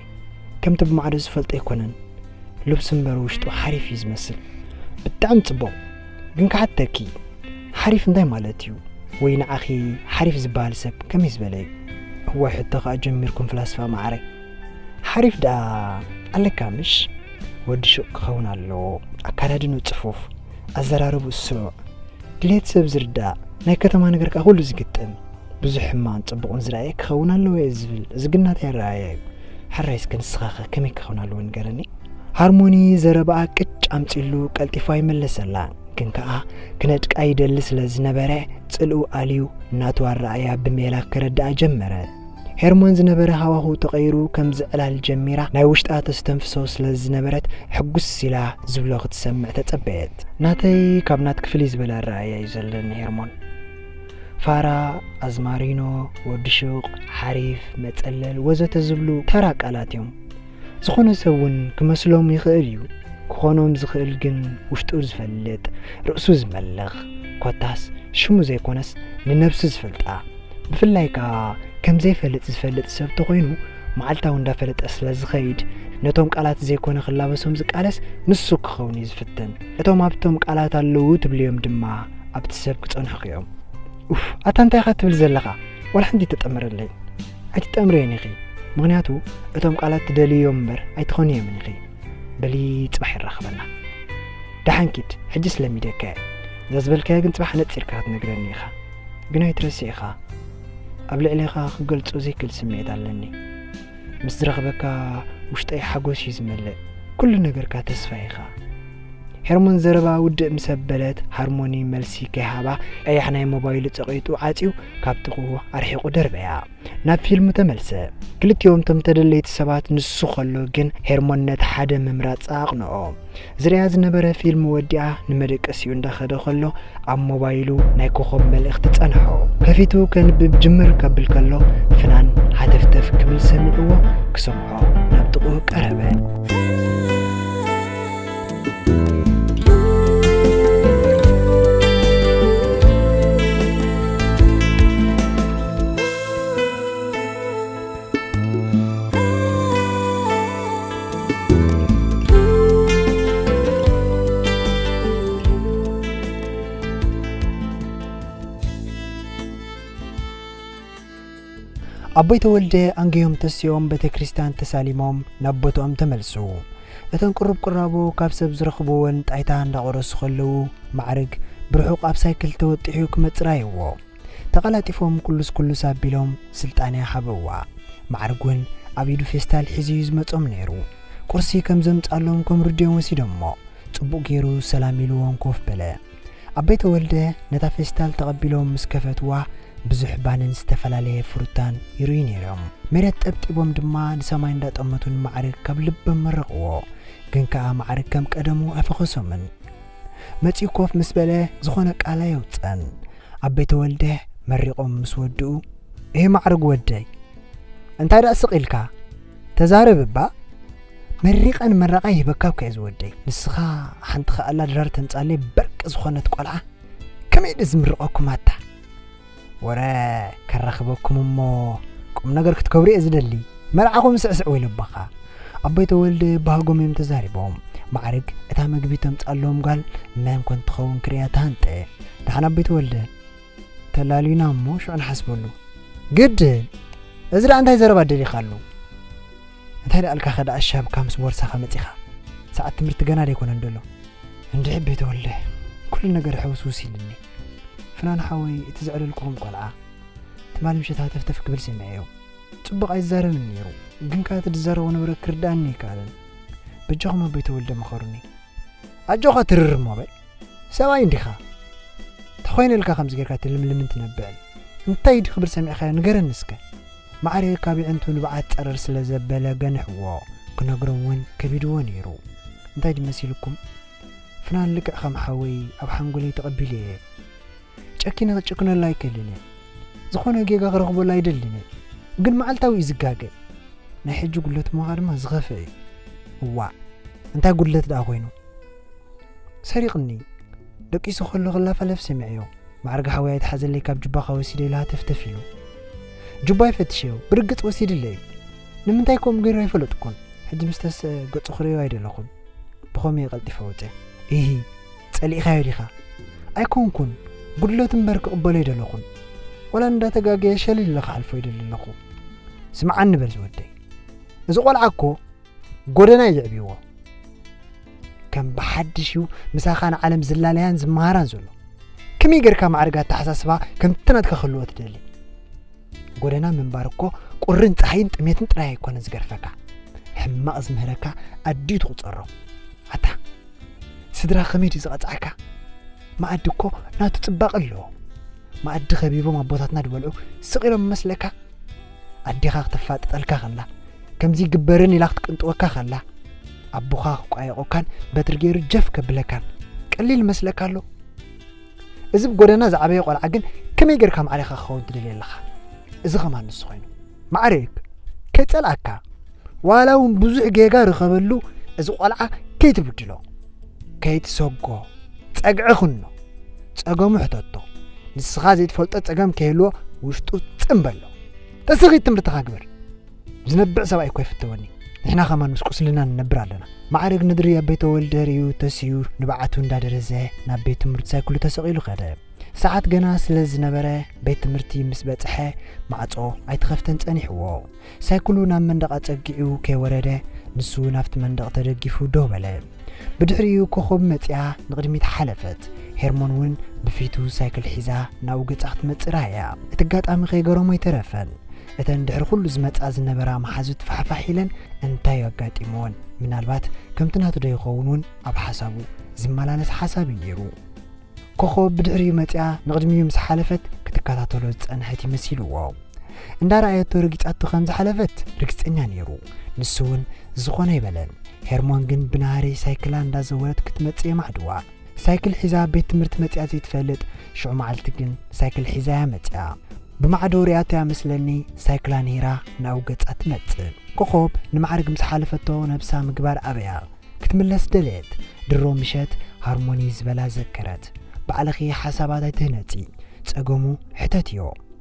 ከምቲ ብማዕዶ ዝፈልጦ ኣይኮነን። ልብሱ እምበር ውሽጡ ሓሪፍ እዩ ዝመስል። ብጣዕሚ ጽቡቕ። ግን ክሓተኪ፣ ሓሪፍ እንታይ ማለት እዩ? ወይ ንዓኺ ሓሪፍ ዝበሃል ሰብ ከመይ ዝበለ እዩ? እዋይ ሕቶ ከኣ ጀሚርኩም ፍላስፋ መዓረይ። ሓሪፍ ደኣ ኣለካ ምሽ? ወዲ ሹቕ ክኸውን ኣለዎ። ኣካዳድኑ ጽፉፍ፣ ኣዘራርብኡ ስሩዕ፣ ድሌት ሰብ ዝርዳእ፣ ናይ ከተማ ነገር ከኣ ኩሉ ዝግጥም፣ ብዙሕ ሕማቕን ጽቡቕን ዝረኣየ ክኸውን ኣለዎ እየ ዝብል። እዚ ግን ናተይ ኣረኣእያ እዩ። ሕራይ እስከ ንስኻኸ ከመይ ክኸውን ኣለዎ ንገረኒ? ሃርሞኒ ዘረባኣ ቅጭ ኣምጺሉ ቀልጢፉ ኣይመለሰላን። ግን ከኣ ክነድቃ ይደሊ ስለ ዝነበረ ጽልኡ ኣልዩ ናቱ ኣረኣእያ ብሜላ ከረድኣ ጀመረ። ሄርሞን ዝነበረ ሃዋህው ተቐይሩ ከም ዝዕላል ጀሚራ ናይ ውሽጣ ተስተንፍሶ ስለ ዝነበረት ሕጉስ ኢላ ዝብሎ ክትሰምዕ ተጸበየት። ናተይ ካብ ናትኪ ፍልይ ዝበለ ኣረኣእያ እዩ ዘለኒ ሄርሞን። ፋራ፣ ኣዝማሪኖ፣ ወዲ ሹቕ፣ ሓሪፍ፣ መጸለል ወዘተ ዝብሉ ተራ ቃላት እዮም። ዝኾነ ሰብ እውን ክመስሎም ይኽእል እዩ። ክኾኖም ዝኽእል ግን ውሽጡ ዝፈልጥ፣ ርእሱ ዝመልኽ፣ ኮታስ ሽሙ ዘይኮነስ ንነብሱ ዝፈልጣ። ብፍላይ ከኣ ከም ዘይፈልጥ ዝፈልጥ ሰብ ተኾይኑ መዓልታዊ እንዳፈለጠ ስለ ዝኸይድ ነቶም ቃላት ዘይኮነ ክላበሶም ዝቃለስ ንሱ ክኸውን እዩ ዝፍትን። እቶም ኣብቶም ቃላት ኣለዉ ትብልዮም ድማ ኣብቲ ሰብ ክጸንሑኺ እዮም። ኡፍ፣ ኣታ እንታይ ኢኻ ትብል ዘለኻ? ዋላ ሓንቲ ተጠምረለይ። ኣይትጠምርዮን ኢኺ። ምኽንያቱ እቶም ቃላት ትደልዮም እምበር ኣይትኾንዮምን ኢኺ። በሊ ጽባሕ ይራኸበና። ደሓን ኪድ፣ ሕጂ ስለሚደካ እየ። እዛ ዝበልካያ ግን ጽባሕ ነጺርካ ክትነግረኒ ኢኻ። ግን ኣይትረስዕ ኢኻ። ኣብ ልዕሌኻ ክገልጾ ዘይክእል ስምዒት ኣለኒ። ምስ ዝረኽበካ ውሽጠይ ሓጎስ እዩ ዝመልእ። ኩሉ ነገርካ ተስፋ ኢኻ። ሄርሞን ዘረባ ውድእ ምስ ኣበለት፣ ሃርሞኒ መልሲ ከይሃባ ቀያሕ ናይ ሞባይሉ ጸቒጡ ዓጽዩ ካብ ጥቕኡ ኣርሒቑ ደርበያ። ናብ ፊልሙ ተመልሰ። ክልቲኦም እቶም ተደለይቲ ሰባት ንሱ ከሎ ግን ሄርሞን ነቲ ሓደ ምምራጻ ኣቕንኦ። ዝርእያ ዝነበረ ፊልም ወዲኣ ንመደቀሲኡ እንዳኸደ ከሎ ኣብ ሞባይሉ ናይ ኮኾብ መልእኽቲ ጸንሖ። ከፊቱ ከንብብ ጅምር ከብል ከሎ ፍናን ሃተፍተፍ ክብል ሰሚዕዎ ክሰምዖ ናብ ጥቕኡ ቀረበ። ኣቦይ ተወልደ ኣንገዮም ተሲኦም ቤተ ክርስቲያን ተሳሊሞም ናብ ቦትኦም ተመልሱ። እተን ቅሩብ ቅራቦ ካብ ሰብ ዝረኽብወን ጣይታ እንዳቆረሱ ከለዉ ማዕርግ ብርሑቕ ኣብ ሳይክል ተወጢሑ ክመጽእ ረኣይዎ። ተቐላጢፎም ኩሉስ ኩሉስ ኣቢሎም ስልጣንያ ሃበዋ። ማዕርግ እውን ኣብ ኢዱ ፌስታል ሒዙ እዩ ዝመጾም ነይሩ። ቁርሲ ከም ዘምጻሎም ከም ርድዮም ወሲዶሞ ጽቡቕ ገይሩ ሰላም ኢልዎም ኮፍ በለ። ኣቦይ ተወልደ ነታ ፌስታል ተቐቢሎም ምስ ከፈትዋ ብዙሕ ባንን ዝተፈላለየ ፍሩታን ይርእዩ ነይሮም። መሬት ጠብጢቦም ድማ ንሰማይ እንዳጠመቱ ንማዕርግ ካብ ልቦም መረቕዎ። ግን ከኣ ማዕርግ ከም ቀደሙ ኣይፈኸሶምን። መጺኡ ኮፍ ምስ በለ ዝኾነ ቃል ኣየውጸን። ኣቦይ ተወልደ መሪቖም ምስ ወድኡ፣ "እህ ማዕርግ ወደይ፣ እንታይ ደኣ ስቕ ኢልካ? ተዛረብ እባ። መሪቐን መረቓ ይህበካ እኮ እየ ዝወደይ። ንስኻ ሓንቲ ከኣላ ድራር ተምጻለይ በርቂ ዝኾነት ቆልዓ ከመይ ደ ዝምርቐኩም ኣታ?" "ወረ ከራኽበኩም እሞ ቁም ነገር ክትከብሩ እየ ዝደሊ። መርዓኹም ስዕስዕ ወይ ለባኻ?" ኣቦይ ተወልደ ባህጎም እዮም ተዛሪቦም። ማዕርግ እታ መግቢ ተምጻሎም ጓል መን ኮን ትኸውን ክርእያ ተሃንጠ። "ደሓን ኣቦይ ተወልደ፣ ተላልዩና እሞ ሽዑ ንሓስበሉ። ግድን እዚ ደኣ እንታይ ዘረባ ደሊኻሉ? እንታይ ደኣልካ ከ ደኣ ሻብካ ምስ ቦርሳኻ መጺኻ? ሰዓት ትምህርቲ ገና ደይኮነን ደሎ?" "እንድዒ ኣቦይ ተወልደ፣ ኩሉ ነገር ሕውስውስ ኢልኒ። ፍናን ሓወይ እቲ ዘዕለልኩኹም ቆልዓ ትማሊ ምሸት ሃተፍተፍ ክብል ሰሚዐዮ። ጽቡቕ ኣይዛረብን ነይሩ፣ ግን ከኣ እቲ ዝዛረቦ ነበረ ክርድኣኒ ኣይከኣለን። በጃኹም ኣቦይ ተወልደ ምኸሩኒ። ኣጆኻ ትርር እሞ በል። ሰብኣይ እንዲኻ። ተኾይነልካ ከምዚ ጌርካ ትልምልምን ትነብዕን። እንታይ ድዩ ክብል ሰሚዕካዮ ንገረኒ እስከ?" ማዕረ ካብ የዕንቱ ንብዓት ጸረር ስለ ዘበለ ገንሕዎ። ክነግሮም እውን ከቢድዎ ነይሩ። "እንታይ ድዩ መሲልኩም? ፍናን ልክዕ ከም ሓወይ ኣብ ሓንጎለይ ተቐቢለዮ እየ። ጨኪነ ክጭክነሉ ኣይክእልን እየ። ዝኾነ ጌጋ ክረኽበሉ ኣይደልን እየ። ግን መዓልታዊ እዩ ዝጋገ። ናይ ሕጂ ጉድለት ምዃ ድማ ዝኸፍእ እዩ። እዋእ፣ እንታይ ጉድለት ደኣ ኮይኑ? ሰሪቕኒ። ደቂሱ ከሎ ክላፋለፍ ሰሚዐዮ። ማዕርግ ሓወይ ኣይትሓዘለይ ካብ ጁባኻ ወሲደ ኢሉ ሃተፍተፍ ኢሉ። ጁባይ ፈትሸዮ፣ ብርግጽ ወሲድለይ እዩ። ንምንታይ ከምኡ ገይሩ ኣይፈለጥኩን። ሕጂ ምስ ተስአ ገጹ ክርእዮ ኣይደለኹን። ብኸመይ ቀልጢፈ ወጸ?" "ኢሂ፣ ጸሊእካዮ ዲኻ?" "ኣይኮንኩን፣ ጉድለቱ እምበር ክቕበሎ ኣይደለኹን። ወላ እንዳተጋገየ ሸለል ኢለ ክሓልፎ ይደሊ ኣለኹ። ስምዓኒ በል ዝወደይ፣ እዚ ቆልዓ እኮ ጎደና እዩ የዕብይዎ። ከም ብሓድሽ እዩ ምሳኻን ዓለም ዝላለያን ዝመሃራን ዘሎ። ከመይ ጌርካ ማዕርግ ኣተሓሳስባ ከምቲ ናትካ ክህልዎ ትደሊ? ጎደና ምንባር እኮ ቁርን ጸሓይን ጥሜትን ጥራይ ኣይኮነን ዝገርፈካ። ሕማቕ ዝምህረካ ኣድዩ ትቑጸሮ። ኣታ ስድራ ከመይ ድዩ ዝቐጽዓካ? መኣዲ እኮ ናቱ ጽባቐ ኣለዎ። መኣዲ ከቢቦም ኣቦታትና ድበልዑ ስቕ ኢሎም መስለካ? ኣዴኻ ክተፋጥጠልካ ከላ፣ ከምዚ ይግበርን ኢላ ክትቅንጥወካ ከላ፣ ኣቦኻ ክቋየቖካን በትሪ ገይሩ ጀፍ ከብለካን ቀሊል መስለካ ኣሎ? እዚ ብጎደና ዝዓበየ ቆልዓ ግን ከመይ ጌርካ ማዕሬኻ ክኸውን ትደልየ ኣለኻ? እዚ ኸማን ንሱ ኾይኑ። ማዕሬክ፣ ከይጸልኣካ፣ ዋላ እውን ብዙሕ ጌጋ ርኸበሉ፣ እዚ ቆልዓ ከይትብድሎ፣ ከይትሰጎ፣ ጸግዒ ኹኖ፣ ጸገሙ ሕተቶ። ንስኻ ዘይትፈልጦ ጸገም ከይህልዎ ውሽጡ ጽምበሎ። ተስኺት ትምህርትኻ ግበር። ዝነብዕ ሰብኣይ እኮ ይፍተወኒ። ንሕና ኸማን ምስ ቁስልና ንነብር ኣለና። ማዕረግ ንድሪ ኣበይ ተወልደ ርእዩ ተስዩ ንብዓቱ እንዳደረዘ ናብ ቤት ትምህርቲ ሳይክሉ ተሰቒሉ ኸደ። ሰዓት ገና ስለ ዝነበረ ቤት ትምህርቲ ምስ በጽሐ ማዕጾ ኣይተኸፍተን ጸኒሕዎ። ሳይክሉ ናብ መንደቕ ኣጸጊዑ ከይወረደ ንሱ ናብቲ መንደቕ ተደጊፉ ደው በለ። ብድሕሪኡ ኮኾብ መጺኣ ንቕድሚት ሓለፈት። ሄርሞን እውን ብፊቱ ሳይክል ሒዛ ናብኡ ገጻ ክትመጽእ ረኣያ። እቲ ኣጋጣሚ ከይገረሞ ኣይተረፈን። እተን ድሕሪ ኩሉ ዝመጻ ዝነበራ መሓዙት ፋሕፋሕ ኢለን እንታይ ኣጋጢምወን? ምናልባት ከምቲ ናቱ ዶ ይኸውን እውን ኣብ ሓሳቡ ዝመላለስ ሓሳብ እዩ ነይሩ። ኮኾብ ብድሕሪኡ መጺኣ ንቕድሚኡ ምስ ሓለፈት ክትከታተሎ ዝጸንሐት ይመሲልዎ። እንዳረኣየቶ ረጊጻቶ ከም ዝሓለፈት ርግጸኛ ነይሩ። ንሱ እውን ዝኾነ ኣይበለን። ሄርሞን ግን ብናህሪ ሳይክላ እንዳዘወረት ክትመጽእ የማዕድዋ። ሳይክል ሒዛ ቤት ትምህርቲ መጺኣ ዘይትፈልጥ ሽዑ መዓልቲ ግን ሳይክል ሒዛ እያ መጺኣ። ብማዕዶ ሪኣቶ እያ መስለኒ ሳይክላ ነይራ ናብኡ ገጻ ትመጽእ። ኮኾብ ንማዕርግ ምስ ሓለፈቶ ነብሳ ምግባር ኣበያ። ክትምለስ ደለየት። ድሮ ምሸት ሃርሞኒ ዝበላ ዘከረት። ባዕልኺ ሓሳባት ኣይትህነጺ። ጸገሙ ሕተትዮ።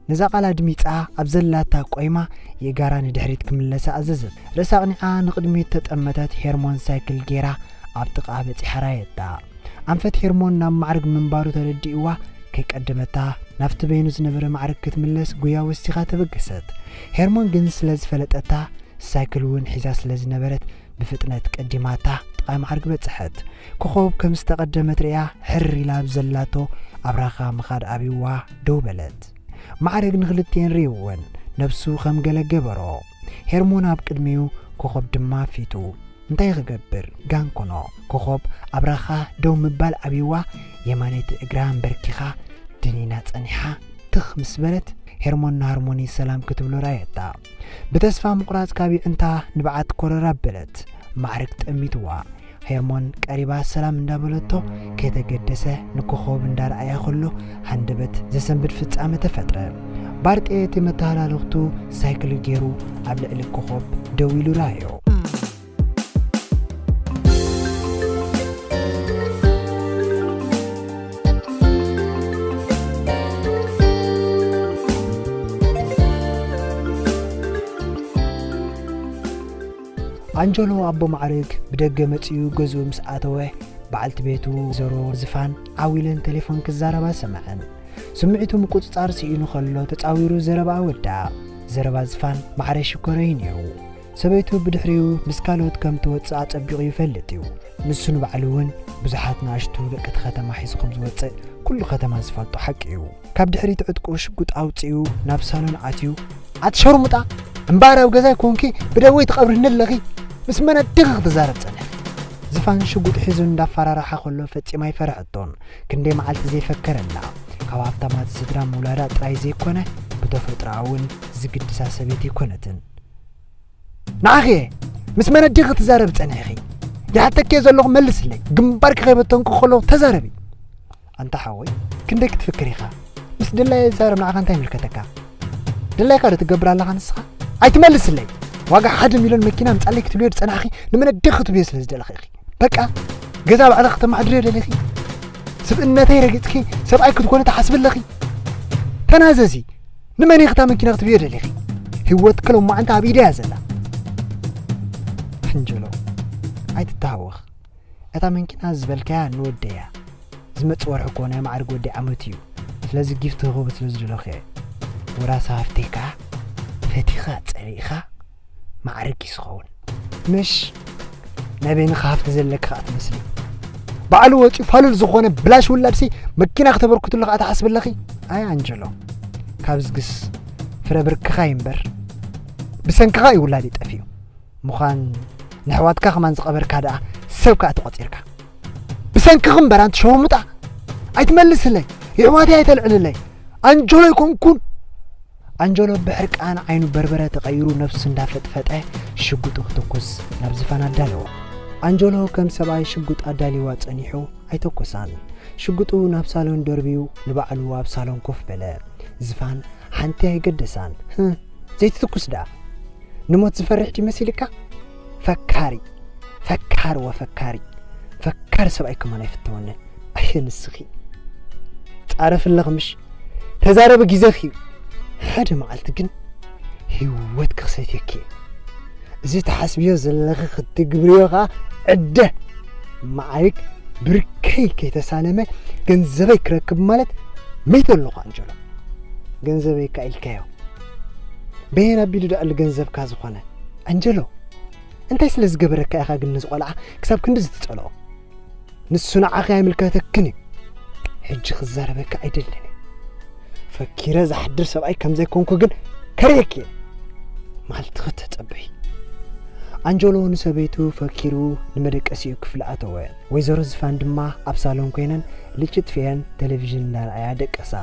ነዛ ቃል ኣድሚጻ ኣብ ዘላታ ቆይማ የእጋራ ንድሕሪት ክምለሳ ኣዘዘት። ርእሳ ኣቕኒዓ ንቕድሚት ተጠመተት። ሄርሞን ሳይክል ጌራ ኣብ ጥቓ በጺሓ ራየታ። ኣንፈት ሄርሞን ናብ ማዕርግ ምንባሩ ተረዲእዋ ከይቀደመታ ናብቲ በይኑ ዝነበረ ማዕርግ ክትምለስ ጉያ ወሲኻ ተበገሰት። ሄርሞን ግን ስለ ዝፈለጠታ ሳይክል እውን ሒዛ ስለ ዝነበረት ብፍጥነት ቀዲማታ ጥቓ ማዕርግ በጽሐት። ኮኾብ ከም ዝተቐደመት ርእያ ሕር ኢላ ኣብ ዘላቶ ኣብራኻ ምኻድ ኣብይዋ ደው በለት። ማዕርግ ንኽልቲኤን ርእይወን ነብሱ ከም ገለ ገበሮ። ሄርሞን ኣብ ቅድሚኡ፣ ኮኾብ ድማ ፊቱ። እንታይ ክገብር? ጋንኮኖ። ኮኾብ ኣብራኻ ደው ምባል ኣብይዋ የማነይቲ እግራ ኣንበርኪኻ ደኒና ጸኒሓ ትኽ ምስ በለት ሄርሞን ንሃርሞኒ ሰላም ክትብሎ ረኣየታ። ብተስፋ ምቑራጽ ካብ ይዕንታ ንብዓት ኮረር ኣበለት። ማዕርግ ጠሚትዋ። ሄርሞን ቀሪባ ሰላም እንዳበለቶ ከይተገደሰ ንኮኾብ እንዳረኣያ ከሎ ሃንደበት ዘሰንብድ ፍጻመ ተፈጥረ። ባርጤ እቲ መተሃላለኽቱ ሳይክል ገይሩ ኣብ ልዕሊ ኮኾብ ደው ኢሉ ረኣዮ። ኣንጀሎ ኣቦ ማዕርግ ብደገ መጺኡ ገዝኡ ምስ ኣተወ፣ በዓልቲ ቤቱ ወይዘሮ ዝፋን ዓው ኢለን ቴሌፎን ክዛረባ ሰምዐን። ስምዒቱ ምቁጽጻር ስኢኑ ከሎ ተጻዊሩ ዘረባኣ ወድኣ። ዘረባ ዝፋን ማዕረ ሽኮረ እዩ ነይሩ። ሰበይቱ ብድሕሪኡ ምስ ካልኦት ከም ትወጽእ ኣጸቢቑ ይፈልጥ እዩ። ንሱ ንባዕሉ እውን ብዙሓት ንኣሽቱ ደቂ እቲ ከተማ ሒዙ ከም ዝወጽእ ኩሉ ከተማ ዝፈልጦ ሓቂ እዩ። ካብ ድሕሪት ዕጥቁ ሽጉጥ ኣውጺኡ ናብ ሳሎን ኣትዩ፣ ኣቲ ሸርሙጣ፣ እምበኣር ኣብ ገዛይ ኮንኪ ብደወይ ትቐብርኒ ኣለኺ? ምስ መን ኣዲኺ ክትዛረብ ጸኒሕኪ? ዝፋን ሽጉጥ ሒዙ እንዳፈራርሓ ከሎ ፈጺማ ኣይፈርሐቶን። ክንደይ መዓልቲ ዘይፈከረላ። ካብ ሃብታማት ስድራ ምውላዳ ጥራይ ዘይኮነ፣ ብተፈጥሮኣ እውን ዝግድሳ ሰበይቲ ኣይኮነትን። ንዓኺ እየ፣ ምስ መን ኣዲኺ ክትዛረቢ ጸኒሕኺ? ይሓተኪ እየ ዘለኹ፣ መልስለይ። ግንባርኪ ከይበተንኩ ከለኹ ተዛረቢ። ኣንታ ሓወይ፣ ክንደይ ክትፍክር ኢኻ? ምስ ድላየ ዝዛረብ ንዓኻ እንታይ ይምልከተካ? ድላይካ ዶ ትገብር ኣለኻ ንስኻ? ኣይትመልስለይ። ዋጋ ሓደ ሚልዮን መኪና ምጻለይ ክትብልዮ ዝጸናሕኺ ንመን ኣዲኺ ክትብልዮ ስለ ዝደለኺ ኢኺ። በቃ፣ ገዛ ባዕልኺ ከተማዕድርዮ ደሊኺ? ስብእነተይ ረጊጽኪ ሰብኣይ ክትኮኒ ትሓስቢ ኣለኺ? ተናዘዚ። ንመን ኢኺ እታ መኪና ክትብልዮ ደሊኺ? ህይወትኪ ሎማዕንቲ ኣብ ኢደይ እያ ዘላ። ኣንጀሎ፣ ኣይትተሃወኽ። እታ መኪና ዝበልካያ ንወደይ እያ። ዝመጽእ ወርሒ እኮ ናይ ማዕርግ ወዲ ዓመቱ እዩ። ስለዚ ጊፍት ክህቦ ስለ ዝደለኹ እየ። ወራሲ ሃፍተይ ከኣ ፈቲኻ ጸሊእኻ ማዕርግ እዩ ዝኸውን። ምሽ ናይ በይንኻ ሃፍቲ ዘለኪ ከኣ ትመስሊ። ባዕሉ ወፂኡ ፋሉል ዝኾነ ብላሽ ውላድሲ መኪና ክተበርክትሉ ከዓ ትሓስቢ ኣለኺ? ኣይ ኣንጀሎ፣ ካብ ዝግስ ፍረ ብርክኻ እዩ እምበር፣ ብሰንክኻ እዩ ውላድ ይጠፍኡ። ምዃን ንሕዋትካ ከማን ዝቐበርካ ደኣ ሰብ ከዓ ተቖፂርካ። ብሰንክኺ እምበር ኣንቲ ሸርሙጣ፣ ኣይትመልስለይ፣ የሕዋተይ ኣይተልዕልለይ። ኣንጀሎ ኣይኮንኩን። ኣንጀሎ ብሕርቃን ዓይኑ በርበረ ተቐይሩ ነብሱ እንዳፈጥፈጠ ሽጉጡ ክትኩስ ናብ ዝፋን ኣዳለወ። ኣንጀሎ ከም ሰብኣይ ሽጉጥ ኣዳሊዋ ጸኒሑ ኣይተኮሳን። ሽጉጡ ናብ ሳሎን ደርብዩ ንባዕሉ ኣብ ሳሎን ኮፍ በለ። ዝፋን ሓንቲ ኣይገደሳን። "ህህ፣ ዘይትትኩስ ደኣ? ንሞት ዝፈርሕ ድዩ መሲልካ? ፈካሪ፣ ፈካሪ ወፈካሪ። ፈካሪ ሰብኣይ ከማን ኣይፍተወንን። ኣየ ንስኺ። ጻረፊ ኣለኺ ምሽ? ተዛረቢ ግዜኺ እዩ። ሓደ መዓልቲ ግን ህይወት ክኽሰትየኪ እየ። እዚ ትሓስብዮ ዘለኺ ክትግብርዮ ኸኣ ዕደ። ማዕሪግ ብርከይ ከይተሳለመ ገንዘበይ ክረክብ ማለት መይተ ኣለኹ ኣንጀሎ። ገንዘበይ እካ ኢልካዮ። በየን ኣቢሉ ደኣሉ ገንዘብካ ዝኾነ? ኣንጀሎ፣ እንታይ ስለ ዝገበረካ ኢኻ ግን ነዚ ቆልዓ ክሳብ ክንድዚ ትጸልኦ? ንሱ ንዓኺ ኣይምልከተክን እዩ። ሕጂ ክዛረበካ ኣይደልን እየ። ፈኪረ ዝሓድር ሰብኣይ ከም ዘይኮንኩ ግን ከርእየኪ እየ። መዓልቲ ክተጸብሒ። ኣንጀሎ ንሰበይቱ ፈኪሩ ንመደቀሲኡ ክፍሊ ኣተወ። ወይዘሮ ዝፋን ድማ ኣብ ሳሎን ኮይነን ልጭ ጥፊአን ቴሌቪዥን እንዳረኣያ ደቀሳ።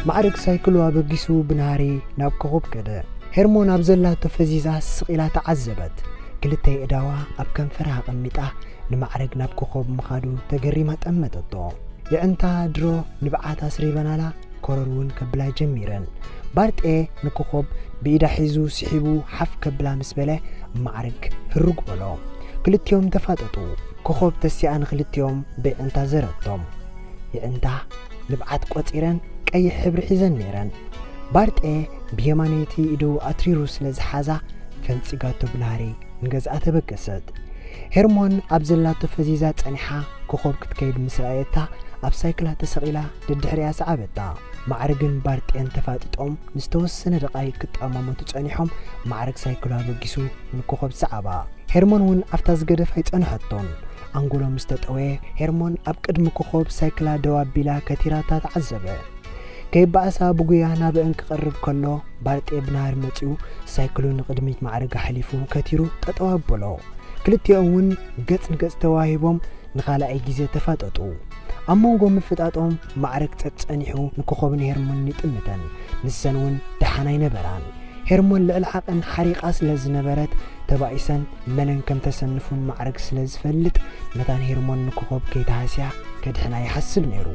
ማዕረግ ሳይክሉ ኣበጊሱ ብናህሪ ናብ ኮኾብ ከደ። ሄርሞን ኣብ ዘላቶ ፈዚዛ ስቕ ኢላ ተዓዘበት። ክልተ የእዳዋ ኣብ ከንፈራ ኣቐሚጣ ንማዕረግ ናብ ኮኾብ ምኻዱ ተገሪማ ጠመተቶ። የዕንታ ድሮ ንብዓት ኣስሪበናላ ኮረር እውን ከብላ ጀሚረን። ባርጤ ንኮኾብ ብኢዳ ሒዙ ስሒቡ ሓፍ ከብላ ምስ በለ ማዕረግ ህርግ በሎ። ክልቲኦም ተፋጠጡ። ኮኾብ ተሲኣ ንክልቲኦም ብየዕንታ ዘረቶም። የዕንታ ንብዓት ቆጺረን ቀይሕ ሕብሪ ሒዘን ነይረን። ባርጤ ብየማነይቲ ኢዱ ኣትሪሩ ስለ ዝሓዛ ፈንጺጋቶ ብናህሪ ንገዝኣ ተበገሰት። ሄርሞን ኣብ ዘላቶ ፈዚዛ ጸኒሓ ኮኾብ ክትከይድ ምስ ረኣየታ ኣብ ሳይክላ ተሰቒላ ደድሕሪኣ ሰዓበታ። ማዕርግን ባርጤን ተፋጢጦም ንዝተወሰነ ደቓይቅ ክጠማመቱ ጸኒሖም። ማዕርግ ሳይክሉ ኣበጊሱ ንኮኾብ ሰዓባ። ሄርሞን እውን ኣብታ ዝገደፋ ኣይጸንሐቶን። ኣንጎሎ ምስ ተጠወየ ሄርሞን ኣብ ቅድሚ ኮኾብ ሳይክላ ደው ኣቢላ ከቲራታ ተዓዘበ። ከይበኣሳ ብጉያ ናብአን ክቐርብ ከሎ ባርጤ ብናህሪ መጺኡ ሳይክሉ ንቕድሚት ማዕርግ ኣሕሊፉ ከቲሩ ጠጠው ኣበሎ። ክልቲኦም እውን ገጽ ንገጽ ተዋሂቦም ንኻልኣይ ግዜ ተፋጠጡ። ኣብ መንጎ ምፍጣጦም ማዕረግ ጸጸኒሑ ንኮኾብን ሄርሞንን ይጥምተን። ንሰን እውን ደሓን ኣይነበራን። ሄርሞን ልዕሊ ዓቐን ሓሪቓ ስለ ዝነበረት ተባኢሰን መነን ከም ተሰንፉን ማዕረግ ስለ ዝፈልጥ መታን ሄርሞን ንኮኾብ ከይተሃስያ ከድሕና ይሓስብ ነይሩ።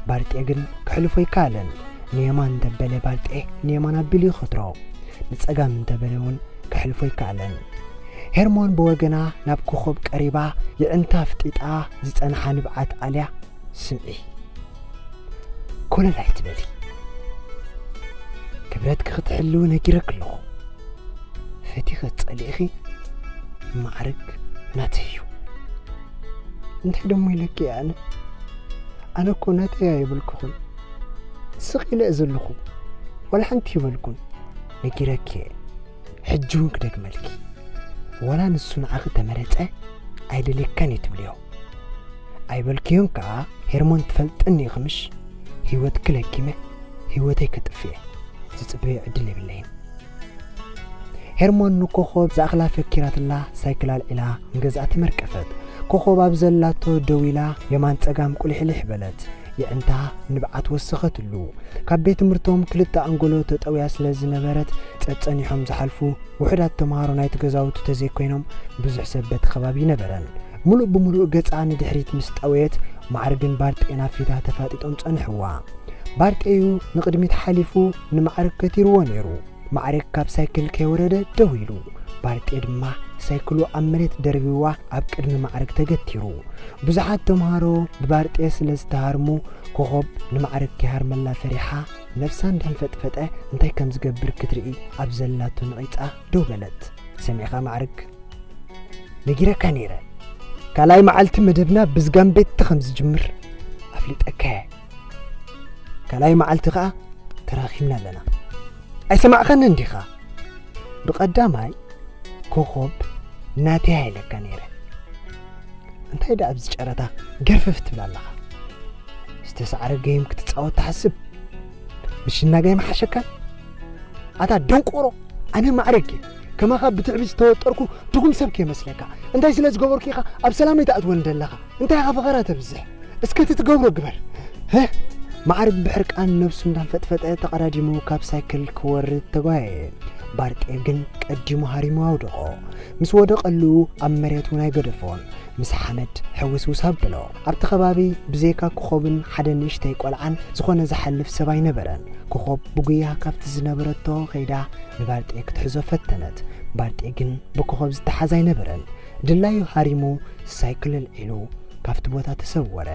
ባርጤ ግን ክሕልፎ ኣይከኣለን። ንየማን እንተበለ ባርጤ ንየማን ኣቢሉ ይኸትሮ። ንጸጋም እንተበለ እውን ክሕልፎ ኣይከኣለን። ሄርሞን ብወገና ናብ ኮኾብ ቀሪባ የዕንታ ኣፍጢጣ ዝጸንሓ ንብዓት ኣልያ፣ ስምዒ፣ ኮለል ኣይትበሊ። ክብረትኪ ክትሕልዊ ነጊረኪ ኣለኹ። ፈቲኺ ጸሊእኺ ማዕርግ ናተይ እዩ። እንታይ ደሞ ኢለኪ እየ ኣነ? ኣነ እኮ ናተይ ኣይበልኩኹን። ስቕ ኢለ እየ ዘለኹ። ዋላ ሓንቲ ይበልኩን። ነጊረኪ እየ። ሕጂ እውን ክደግመልኪ። ዋላ ንሱ ንዓኺ ተመረጸ ኣይደልየካን እየ ትብልዮ። ኣይበልክዮን ከኣ ሄርሞን ትፈልጥኒ ኢኺ ምሽ? ህይወትኪ ለኪመ ህይወተይ ከጥፍእ እየ። ዝጽበዮ ዕድል የብለይን። ሄርሞን ንኮኾብ ዝኣኽላ ፈኪራትላ ሳይክል ኣልዒላ ንገዝኣ ተመርቀፈት። ኮኾብ ኣብ ዘላቶ ደው ኢላ የማን ጸጋም ቁልሕልሕ በለት። የዕንታ ንብዓት ወሰኸትሉ። ካብ ቤት ትምህርቶም ክልተ ኣንጎሎ ተጠውያ ስለ ዝነበረት ጸጸኒሖም ዝሓልፉ ውሑዳት ተምሃሮ ናይቲ ገዛውቲ ተዘይኮይኖም ብዙሕ ሰብ በቲ ከባቢ ይነበረን። ምሉእ ብምሉእ ገጻ ንድሕሪት ምስ ጠወየት ማዕርግን ባርጤን ኣብ ፊታ ተፋጢጦም ጸንሕዋ። ባርጤዩ ንቕድሚት ሓሊፉ ንማዕርግ ከቲርዎ ነይሩ። ማዕርግ ካብ ሳይክል ከይወረደ ደው ኢሉ፣ ባርጤ ድማ ሳይክሉ ኣብ መሬት ደርቢዋ ኣብ ቅድሚ ማዕርግ ተገቲሩ። ብዙሓት ተምሃሮ ብባርጤ ስለ ዝተሃርሙ፣ ኮኾብ ንማዕርግ ከይሃርመላ ፈሪሓ፣ ነብሳ እንዳንፈጥፈጠ እንታይ ከም ዝገብር ክትርኢ ኣብ ዘላቶ ነቒጻ ደው በለት። ሰሚዕኻ ማዕርግ? ነጊረካ ነይረ። ካልኣይ መዓልቲ መደብና ብዝጋምቤቲ ከም ዝጅምር ኣፍሊጠካ እየ። ካልኣይ መዓልቲ ከኣ ተራኺብና ኣለና። ኣይሰማዕኻንን ዲኻ? ብቐዳማይ ኮኾብ ናተይ ኢለካ ነይረ። እንታይ ደኣ ኣብዚ ጨረታ ገርፍፍ ትብል ኣለኻ? ዝተሳዕረ ገይም ክትጻወት ትሓስብ? ብሽናጋይ መሓሸካን? ኣታ ደንቆሮ፣ ኣነ ማዕረግ እየ። ከማኻ ብትዕቢት ዝተወጠርኩ ድኹም ሰብ ከይመስለካ። እንታይ ስለ ዝገበርኩ ኢኻ ኣብ ሰላመይ ትኣትወኒ ዘለኻ? እንታይ ኢኻ ፈኸራ ተብዝሕ? እስከ እቲ ትገብሮ ግበር። ህህ! ማዕረግ ብሕርቃን ነብሱ እንዳንፈጥፈጠ ተቐዳዲሙ ካብ ሳይክል ክወርድ ተጓየየ። ባርጤ ግን ቀዲሙ ሃሪሙ ኣውደቖ። ምስ ወደቐሉ ኣብ መሬት እውን ኣይገደፎን። ምስ ሓመድ ሕውስውስ ኣብሎ። ኣብቲ ከባቢ ብዘይካ ኮኾብን ሓደ ንእሽተይ ቆልዓን ዝኾነ ዝሓልፍ ሰብ ኣይነበረን። ኮኾብ ብጉያ ካብቲ ዝነበረቶ ከይዳ ንባርጤ ክትሕዞ ፈተነት። ባርጤ ግን ብኮኾብ ዝተሓዝ ኣይነበረን። ድላዩ ሃሪሙ ሳይክል ኣልዒሉ ካብቲ ቦታ ተሰወረ።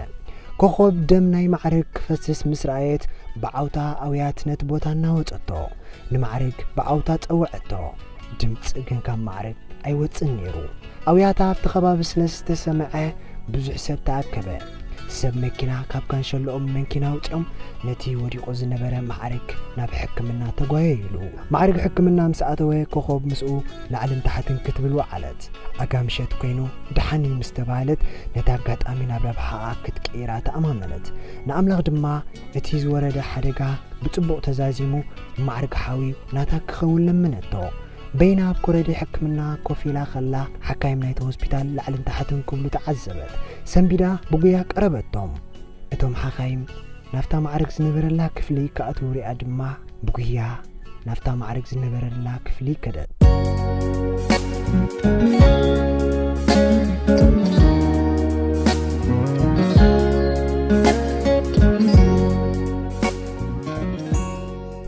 ኮኾብ ደም ናይ ማዕረግ ክፈስስ ምስ ረኣየት ብዓውታ ኣውያት ነቲ ቦታ እናወጸቶ ንማዕረግ ብዓውታ ጸወዐቶ። ድምጺ ግን ካብ ማዕረግ ኣይወጽእን ነይሩ። ኣውያታ ኣብቲ ከባቢ ስለ ዝተሰምዐ ብዙሕ ሰብ ተኣከበ። ሰብ መኪና ካብ ካንሸሎኦም መንኪና ኣውጺኦም ነቲ ወዲቑ ዝነበረ ማዕረግ ናብ ሕክምና ተጓየዩሉ። ማዕረግ ሕክምና ምስ ኣተወ ኮኾብ ምስኡ ላዕልን ታሕትን ክትብል ወዓለት። ኣጋ ምሸት ኮይኑ ደሓን እዩ ምስ ተባህለት ነቲ ኣጋጣሚ ናብ ረብሓኣ ክትቅይራ ተኣማመነት። ንኣምላኽ ድማ እቲ ዝወረደ ሓደጋ ብጽቡቕ ተዛዚሙ ማዕርግ ሓውዩ ናታ ክኸውን ለመነቶ። በይና ኣብ ኮረዲ ሕክምና ኮፍ ኢላ ኸላ ሓካይም ናይቲ ሆስፒታል ላዕልን ታሕትን ክብሉ ተዓዘበት። ሰንቢዳ ብጉያ ቀረበቶም። እቶም ሓኻይም ናብታ ማዕርግ ዝነበረላ ክፍሊ ክኣትዉ ሪኣ ድማ ብጉያ ናብታ ማዕርግ ዝነበረላ ክፍሊ ከደት።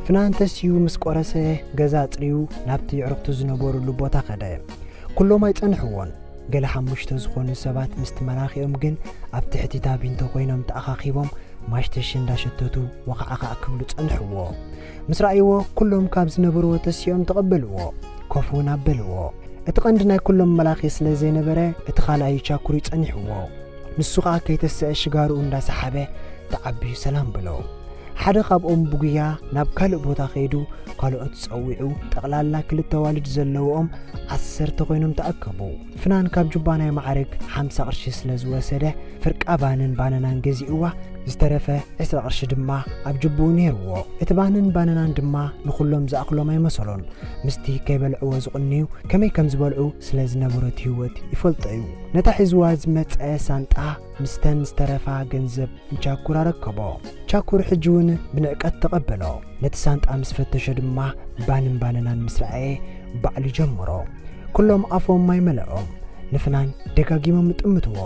ፍናን ተስዩ ምስ ቆረሰ ገዛ ኣጽርዩ ናብቲ ኣዕሩኽቱ ዝነበሩሉ ቦታ ከደ። ኩሎም ኣይጸንሕዎን። ገለ ሓሙሽተ ዝኾኑ ሰባት ምስቲ መላኺኦም ግን ኣብ ትሕቲ ታቢንቶ ኮይኖም ተኣኻኺቦም ማሽተሽ እንዳሸተቱ ወኻዕኻዕ ክብሉ ጸንሕዎ። ምስ ረኣይዎ ኩሎም ካብ ዝነበርዎ ተሲኦም ተቐበልዎ። ኮፍ እውን ኣበልዎ። እቲ ቀንዲ ናይ ኩሎም መላኺ ስለ ዘይነበረ እቲ ካልኣይ ቻኩር እዩ ጸኒሕዎ። ንሱ ኸኣ ከይተሰአ ሽጋርኡ እንዳሰሓበ ተዓብዩ ሰላም በሎ። ሓደ ካብኦም ብጉያ ናብ ካልእ ቦታ ከይዱ ካልኦት ጸዊዑ ጠቕላላ ክልተ ኣዋልድ ዘለውኦም ዓሰርተ ኮይኖም ተኣከቡ። ፍናን ካብ ጁባ ናይ ማዕርግ ሓምሳ ቅርሺ ስለ ዝወሰደ ፍርቃ ባንን ባነናን ገዚእዋ ዝተረፈ ዕስራ ቅርሺ ድማ ኣብ ጅቡኡ ነይርዎ። እቲ ባንን ባነናን ድማ ንኹሎም ዝኣኽሎም ኣይመሰሎን። ምስቲ ከይበልዕዎ ዝቕንዩ ከመይ ከም ዝበልዑ ስለ ዝነበሮ እቲ ህይወት ይፈልጦ እዩ። ነታ ሒዝዋ ዝመጸ ሳንጣ ምስተን ዝተረፋ ገንዘብ ንቻኩር ኣረከቦ። ቻኩር ሕጂ እውን ብንዕቀት ተቐበሎ። ነቲ ሳንጣ ምስ ፈተሾ ድማ ባንን ባነናን ምስ ረኣየ ባዕሉ ጀመሮ። ኩሎም ኣፎም ማይ መለኦም። ንፍናን ደጋጊሞም ይጥምትዎ።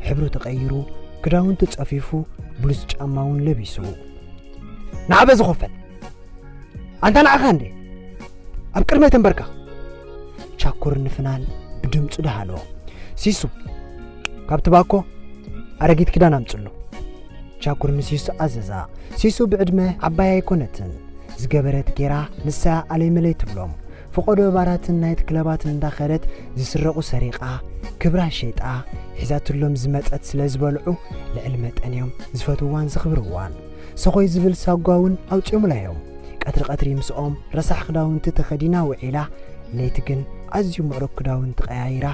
ሕብሩ ተቐይሩ፣ ክዳውንቱ ጸፊፉ፣ ብሉዝ ጫማ እውን ለቢሱ። ንዓበ ዝኸፈል ኣንታ ንዓኻ እንዴ ኣብ ቅድመይ ተንበርካ። ቻኩር ንፍናን ብድምፁ ደሃሎ። ሲሱ፣ ካብቲ ባኮ ኣረጊት ክዳን ኣምፅሎ። ቻኩር ንሲሱ ኣዘዛ። ሲሱ ብዕድመ ዓባይ ኣይኮነትን። ዝገበረት ጌራ ንሳ ኣለይ መለይ ትብሎም። ፈቐዶ ባራትን ናይት ክለባትን እንዳኸደት ዝስረቑ ሰሪቓ፣ ክብራ ሸይጣ፣ ሒዛትሎም ዝመጸት ስለ ዝበልዑ ልዕሊ መጠን እዮም ዝፈትውዋን ዘኽብርዋን። ሰኾይ ዝብል ሳጓ እውን ኣውጺኦምላ እዮም። ቀትሪ ቀትሪ ምስኦም ረሳሕ ክዳውንቲ ተኸዲና ውዒላ፣ ለይቲ ግን ኣዝዩ ምዕሩግ ክዳውንቲ ቀያይራ፣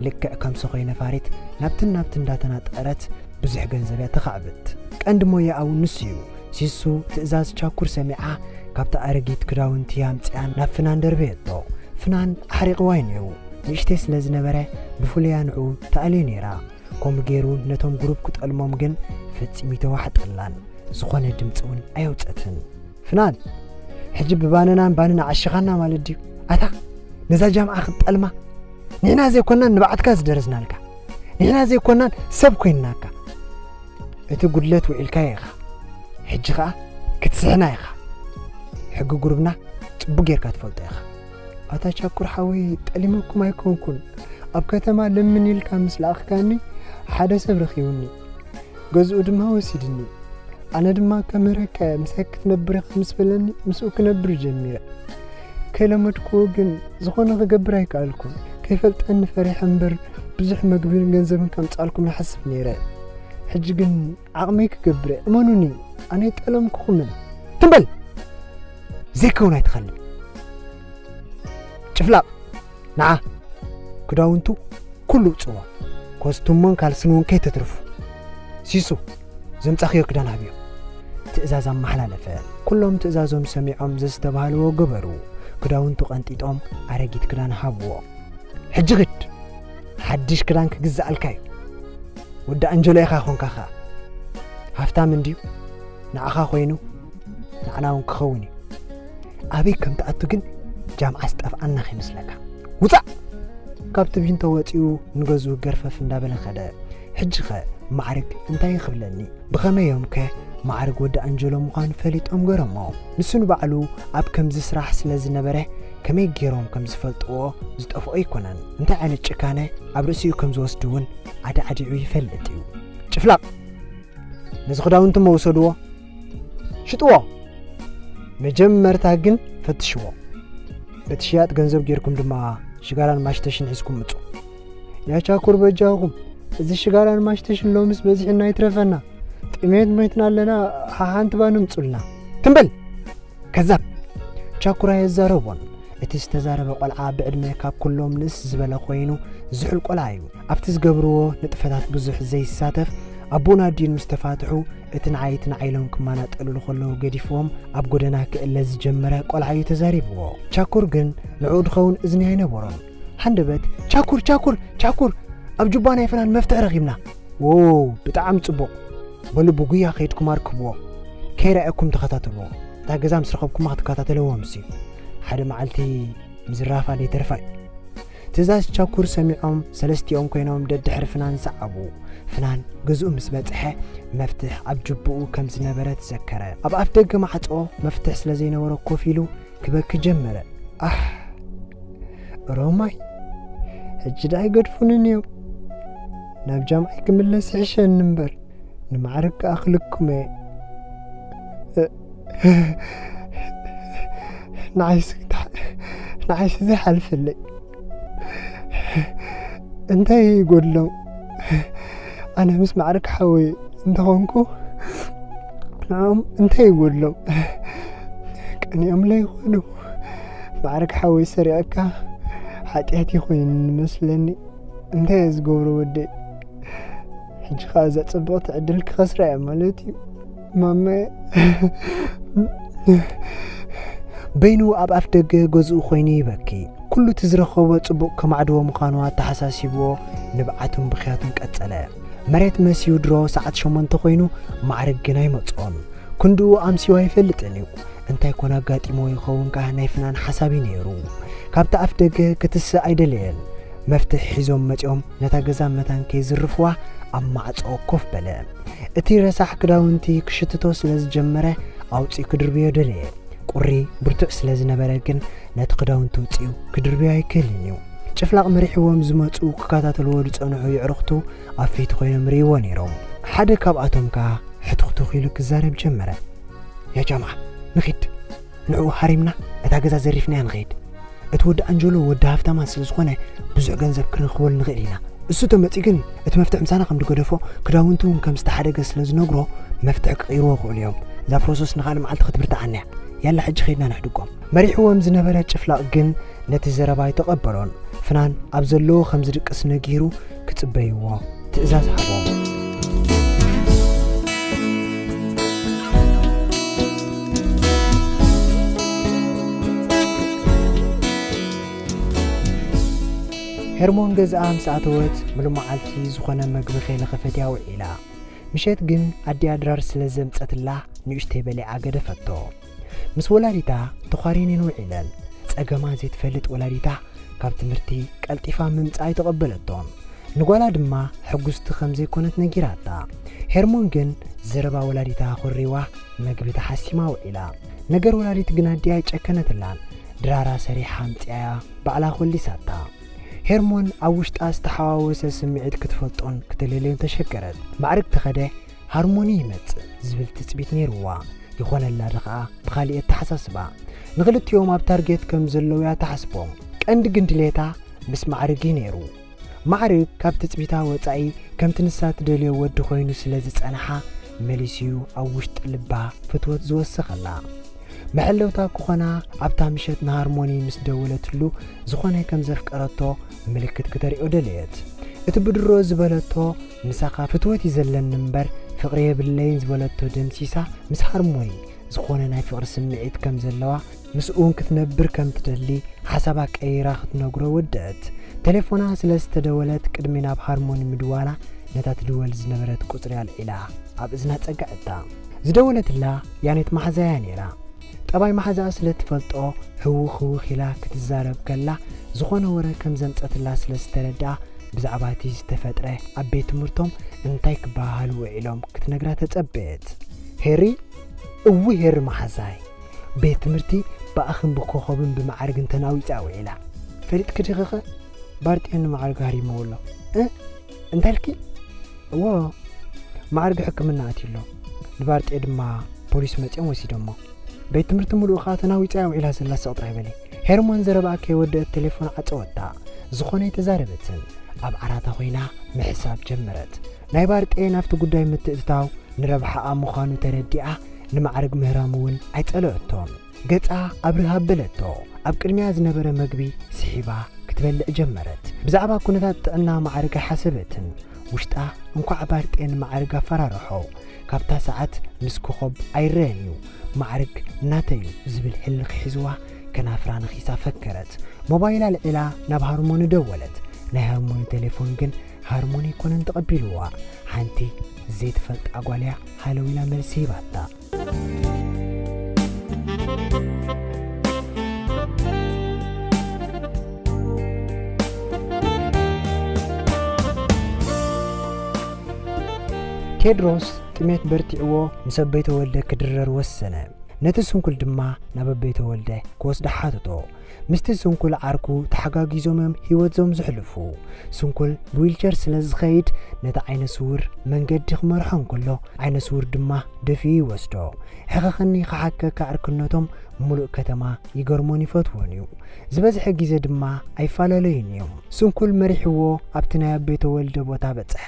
ልክዕ ከም ሰኾይ ነፋሪት ናብትን ናብትን እንዳተናጠረት ብዙሕ ገንዘብ እያ ተኻዕብት። ቀንዲ ሞያኣ እውን ንሱ እዩ። ሲሱ ትእዛዝ ቻኩር ሰሚዓ ካብታ ኣረጊት ክዳውንቲ ኣምጺኣን ናብ ፍናን ደርበየቶ። ፍናን ኣሕሪቕዋ እዩ ነይሩ። ንእሽተይ ስለ ዝነበረ ብፍሉያ ንዕኡ ተኣልዮ ነይራ። ከምኡ ገይሩ ነቶም ግሩፕ ክጠልሞም ግን ፈጺሙ ይተዋሕጠላን። ዝኾነ ድምፂ እውን ኣየውፀትን። ፍናን፣ ሕጂ ብባነናን ባንን ኣዓሽኻና ማለት ድዩ? ኣታ ነዛ ጃምዓ ክትጠልማ? ንሕና ዘይኮናን ንባዕትካ ዝደረስናልካ። ንሕና ዘይኮናን ሰብ ኮይንናካ። እቲ ጉድለት ውዒልካዮ ኢኻ። ሕጂ ኸኣ ክትስሕና ኢኻ። ሕጊ ጉሩብና ጽቡቕ ጌርካ ትፈልጦ ኢኻ። ኣታ ቻኩር ሓወይ፣ ጠሊመኩም ኣይኮንኩን። ኣብ ከተማ ለምን ኢልካ ምስ ለኣኽካኒ ሓደ ሰብ ረኺቡኒ። ገዝኡ ድማ ወሲድኒ። ኣነ ድማ ከምህረካ እየ፣ ምሳይ ክትነብር ኢኻ ምስ በለኒ፣ ምስኡ ክነብር ጀሚረ። ከይለመድክዎ ግን ዝኾነ ክገብር ኣይከኣልኩን። ከይፈልጠኒ ፈሪሐ እምበር፣ ብዙሕ መግብን ገንዘብን ከምጽኣልኩም ይሓስብ ነይረ። ሕጂ ግን ዓቕመይ ክገብር እየ። እመኑኒ፣ ኣነ ኣይጠለምኩኹምን። ትም በል! ዘይከውን ኣይትኸልል። ጭፍላቕ፣ ንዓ ክዳውንቱ ኩሉ ውፅዎ፣ ኮስቱሞን ካልስን እውን ከይተትርፉ። ሲሱ፣ ዘምጻኽዮ ክዳን ሃብዮ። ትእዛዝ ኣመሓላለፈ። ኩሎም ትእዛዞም ሰሚዖም ዘዝተባህልዎ ገበሩ። ክዳውንቱ ቀንጢጦም ኣረጊት ክዳን ሃብዎ። ሕጂ ኽድ፣ ሓድሽ ክዳን ክግዝኣልካ እዩ። ወዲ ኣንጀሎ ኢኻ ኾንካ ኸኣ። ሃፍታም እንድዩ፣ ንዓኻ ኮይኑ ንዓና እውን ክኸውን እዩ። ኣበይ ከም ትኣቱ ግን ጃምዓ ዝጠፍኣና ከይመስለካ። ውጻእ! ካብ ትብይንቶ ወጺኡ ንገዝኡ ገርፈፍ እንዳበለ ኸደ። ሕጂ ኸ ማዕርግ እንታይ ክብለኒ? ብኸመይ እዮም ከ ማዕርግ ወዲ ኣንጀሎ ምዃኑ ፈሊጦም ገረሞ። ንሱ ንባዕሉ ኣብ ከምዚ ስራሕ ስለ ዝነበረ ከመይ ገይሮም ከም ዝፈልጥዎ ዝጠፍኦ ኣይኮነን። እንታይ ዓይነት ጭካነ ኣብ ርእሲኡ ከም ዝወስዱ እውን ዓዲዓዲዑ ይፈልጥ እዩ። ጭፍላቕ! ነዚ ክዳውንቲ እሞ ውሰድዎ፣ ሽጥዎ። መጀመርታ ግን ፈትሽዎ። በቲ ሽያጥ ገንዘብ ጌርኩም ድማ ሽጋራን ማሽተሽን ሒዝኩም ምጹ። ያ ቻኩር በጃኹም፣ እዚ ሽጋራን ማሽተሽን ሎምስ በዚሕና ይትረፈና። ጥሜት ሞይትና ኣለና፣ ሓሓንቲ ባኒ ምጹልና። ትም በል! ከዛብ! ቻኩር ኣየዛረቦን። እቲ ዝተዛረበ ቆልዓ ብዕድመ ካብ ኩሎም ንእስ ዝበለ ኮይኑ ዝሑል ቆልዓ እዩ። ኣብቲ ዝገብርዎ ንጥፈታት ብዙሕ ዘይሳተፍ፣ ኣቦኡን ኣዲኡን ምስ ተፋትሑ እቲ ንዓይ እቲ ንዓይ ኢሎም ክመናጠልሉ ከለዉ ገዲፍዎም ኣብ ጎደና ክእለ ዝጀመረ ቆልዓ እዩ ተዛሪብዎ። ቻኩር ግን ንዕኡ ድኸውን እዝኒ ኣይነበሮን። ሃንደበት ቻኩር ቻኩር ቻኩር፣ ኣብ ጁባ ናይ ፍናን መፍትሒ ረኺብና። ዎው፣ ብጣዕሚ ጽቡቕ። በሉ ብጉያ ከይድኩም ኣርክብዎ። ከይረኣየኩም ተኸታተልዎ። እታ ገዛ ምስ ረኸብኩማ ክትከታተልዎ ምስ እዩ። ሓደ መዓልቲ ምዝራፋ ዘይተርፋ እዩ። ትእዛዝ ቻኩር ሰሚዖም ሰለስቲኦም ኮይኖም ደድሕሪ ፍናን ሰዓቡ። ፍናን ገዝኡ ምስ በጽሐ መፍትሕ ኣብ ጅብኡ ከም ዝነበረ ተዘከረ። ኣብ ኣፍ ደገ ማዕጾ መፍትሕ ስለ ዘይነበሮ ኮፍ ኢሉ ክበኪ ጀመረ። ኣሕ፣ ሮማይ፣ ሕጂ ደኣ ኣይገድፉንን እዮም። ናብ ጃምዓይ ክምለስ ይሕሸኒ እምበር፣ ንማዕረግ ከኣ ክልክሞ እየ። ንዓይሲ ክታ-፣ ንዓይሲ ዘይሓልፈለይ። እንታይ ይጎድሎም? ኣነ ምስ ማዕረግ ሓወይ እንተኾንኩ፣ ንዕኦም እንታይ ይጎድሎም? ቀኒኦምለይ ይኾኑ። ማዕረግ ሓወይ ሰሪቕካ ሓጢኣት ይኾይን መስለኒ። እንታይ እየ ዝገብሮ ወደይ? ሕጂ ኸኣ እዛ ጽብቕቲ ዕድል ክኸስራ እየ ማለት እዩ። ማመ። በይኑ ኣብ ኣፍ ደገ ገዝኡ ኮይኑ ይበኪ። ኩሉ እቲ ዝረኸቦ ጽቡቕ ከማዕድዎ ምዃኑ ኣተሓሳሲብዎ ንብዓቱን ብኽያቱን ቀጸለ። መሬት መስዩ ድሮ ሰዓት ሸሞንተ ኮይኑ ማዕረግ ግን ኣይመጽኦን። ክንድኡ ኣምስዩ ኣይፈልጥን እዩ። እንታይ ኮን ኣጋጢሞ ይኸውን ከኣ ናይ ፍናን ሓሳብ እዩ ነይሩ። ካብቲ ኣፍ ደገ ክትስእ ኣይደለየን። መፍትሕ ሒዞም መጺኦም ነታ ገዛ መታን ከይዝርፍዋ ኣብ ማዕጾ ኮፍ በለ። እቲ ረሳሕ ክዳውንቲ ክሽትቶ ስለ ዝጀመረ ኣውጺኡ ክድርብዮ ደለየ። ቁሪ ብርቱዕ ስለ ዝነበረ ግን ነቲ ክዳውንቲ ውጺኡ ክድርብዮ ኣይክእልን እዩ። ጭፍላቕ መሪሕዎም ዝመጹ ክከታተልዎ ዝጸንሑ የዕሩኽቱ ኣብ ፊት ኮይኖም ርእይዎ ነይሮም። ሓደ ካብኣቶም ከኣ ሕትኽቱኽ ኢሉ ክዛረብ ጀመረ። ያ ጃምዓ፣ ንኺድ። ንዕኡ ሃሪምና እታ ገዛ ዘሪፍናያ ንኸይድ። እቲ ወዲ ኣንጀሎ ወዲ ሃፍታማት ስለ ዝኾነ ብዙሕ ገንዘብ ክንረኽበሉ ንኽእል ኢና። እሱ ተመጺኡ ግን እቲ መፍትሕ ምሳና ከም ዝገደፎ ክዳውንቱ እውን ከም ዝተሓደገ ስለ ዝነግሮ መፍትሕ ክቕይርዎ ይኽእሉ እዮም። እዛ ፕሮሰስ ንኻልእ መዓልቲ ክትብርትዓና እያ። ያላ ሕጂ ኸይድና ነሕድጎም። መሪሕዎም ዝነበረ ጭፍላቕ ግን ነቲ ዘረባ ኣይተቐበሎን። ፍናን ኣብ ዘለዎ ከም ዝድቅስ ነጊሩ ክጽበይዎ ትእዛዝ ሃቦም። ሄርሞን ገዝኣ ምስ ኣተወት፣ ምሉእ መዓልቲ ዝኾነ መግቢ ከይለኸፈት እያ ውዒላ። ምሸት ግን ኣዲኣ ድራር ስለ ዘምጸትላ፣ ንእሽተይ በሊዓ ገደፈቶ። ምስ ወላዲታ ተዃሪነን ውዒለን። ጸገማ ዘይትፈልጥ ወላዲታ፣ ካብ ትምህርቲ ቀልጢፋ ምምጻእ ኣይተቐበለቶን። ንጓላ ድማ ሕጉስቲ ከም ዘይኮነት ነጊራታ። ሄርሞን ግን ዘረባ ወላዲታ ኮሪዋ፣ መግቢ ተሓሲማ ውዒላ። ነገር ወላዲት ግን ኣዲኣ ኣይጨከነትላን። ድራራ ሰሪሓ ኣምጺኣያ ባዕላ ኮሊሳታ። ሄርሞን ኣብ ውሽጣ ዝተሓዋወሰ ስምዒት ክትፈልጦን ክትለልዮን ተሸገረት። ማዕርግ ተኸደ፣ ሃርሞኒ ይመጽእ ዝብል ትጽቢት ነይርዋ። ይኾነላ ዶ ኸኣ ብኻሊእ ኣተሓሳስባ? ንኽልቲኦም ኣብ ታርጌት ከም ዘለዉ እያ ትሓስቦም። ቀንዲ ግን ድሌታ ምስ ማዕርግ እዩ ነይሩ። ማዕርግ ካብ ትጽቢታ ወጻኢ ከምቲ ንሳ ትደልዮ ወዲ ኮይኑ ስለ ዝጸንሓ፣ መሊሱ'ዩ ኣብ ውሽጢ ልባ ፍትወት ዝወሰኸላ። መሐለውታ ክኾና ኣብታ ምሸት ንሃርሞኒ ምስ ደወለትሉ ዝኾነ ከም ዘፍቀረቶ ምልክት ክተርእዮ ደለየት። እቲ ብድሮ ዝበለቶ ምሳኻ ፍትወት እዩ ዘለኒ እምበር ፍቕሪ የብለይን ዝበለቶ ደምሲሳ ምስ ሃርሞኒ ዝኾነ ናይ ፍቕሪ ስምዒት ከም ዘለዋ ምስኡ እውን ክትነብር ከም ትደሊ ሓሳባ ቀይራ ክትነግሮ ወደአት። ቴሌፎና ስለ ዝተደወለት ቅድሚ ናብ ሃርሞኒ ምድዋላ ነታ ትድወል ዝነበረት ቁጽሪ ኣልዒላ ኣብ እዝና ጸግዐታ። ዝደወለትላ ያኔት መሓዛያ ነይራ። ጠባይ መሓዛኣ ስለ ትፈልጦ ህውኽ ህውኽ ኢላ ክትዛረብ ከላ ዝኾነ ወረ ከም ዘምጸትላ ስለ ዝተረድኣ ብዛዕባ እቲ ዝተፈጥረ ኣብ ቤት ትምህርቶም እንታይ ክበሃሃሉ ውዒሎም ክትነግራ ተጸበየት። ሄሪ፣ እዊ ሄሪ መሓዛይ፣ ቤት ትምህርቲ ብኣኽን ብኮኸብን ብመዓርግን ተናዊጻ ውዒላ። ፈሊጥኪ ዲኺኸ? ባርጤን መዓርግ ሃሪምዎ ኣሎ። እ? እንታይ ኢልኪ? እዎ፣ መዓርግ ሕክምና ኣትዩ ኣሎ። ንባርጤ ድማ ፖሊስ መጺኦም ወሲዶሞ። ቤት ትምህርቲ ምሉእ ኸኣ ተናዊጻ ውዒላ ዘላ ስቕ ጥራይ በሊ። ሄርሞን ዘረባኣ ከይወደአት ቴሌፎን ዓጸወታ። ዝኾነ ኣይተዛረበትን። ኣብ ዓራታ ኮይና ምሕሳብ ጀመረት። ናይ ባርጤ ናብቲ ጉዳይ ምትእትታው ንረብሓኣ ምዃኑ ተረዲኣ ንመዓርግ ምህራም እውን ኣይጸለአቶን። ገጻ ኣብርህ ኣበለቶ። ኣብ ቅድሚያ ዝነበረ መግቢ ስሒባ ክትበልዕ ጀመረት። ብዛዕባ ኩነታት ጥዕና መዓርግ ኣይሓሰበትን። ውሽጣ እንኳዕ ባርጤ ንመዓርግ ኣፈራርሖ። ካብታ ሰዓት ምስ ኮኸብ ኣይረአን እዩ። መዓርግ ናተይ እዩ ዝብል ሕልኽ ሒዝዋ ከናፍራ ነኺሳ ፈከረት። ሞባይል ኣልዒላ ናብ ሃርሞኒ ደወለት። ናይ ሃርሞኒ ቴሌፎን ግን ሃርሞኒ ኣይኮነን ተቐቢልዋ። ሓንቲ ዘይትፈልጣ ጓል እያ ሃለው ኢላ መልሲ ሂባታ። ቴድሮስ ጥሜት በርቲዕዎ ምስ ኣበይ ተወልደ ክድረር ወሰነ። ነቲ ስንኩል ድማ ናብ ኣበይ ተወልደ ክወስዶ ሓተቶ። ምስቲ ስንኩል ዓርኩ ተሓጋጊዞም እዮም ህይወቶም ዘሕልፉ። ስንኩል ብዊልቸር ስለ ዝኸይድ ነቲ ዓይነ ስውር መንገዲ ክመርሖ እንከሎ ዓይነ ስውር ድማ ደፊኡ ይወስዶ። ሕኸኸኒ ክሓከካ ዕርክነቶም ምሉእ ከተማ ይገርሞን ይፈትዎን እዩ። ዝበዝሐ ግዜ ድማ ኣይፈላለዩን እዮም። ስንኩል መሪሕዎ ኣብቲ ናይ ኣበይ ተወልደ ቦታ በጽሐ።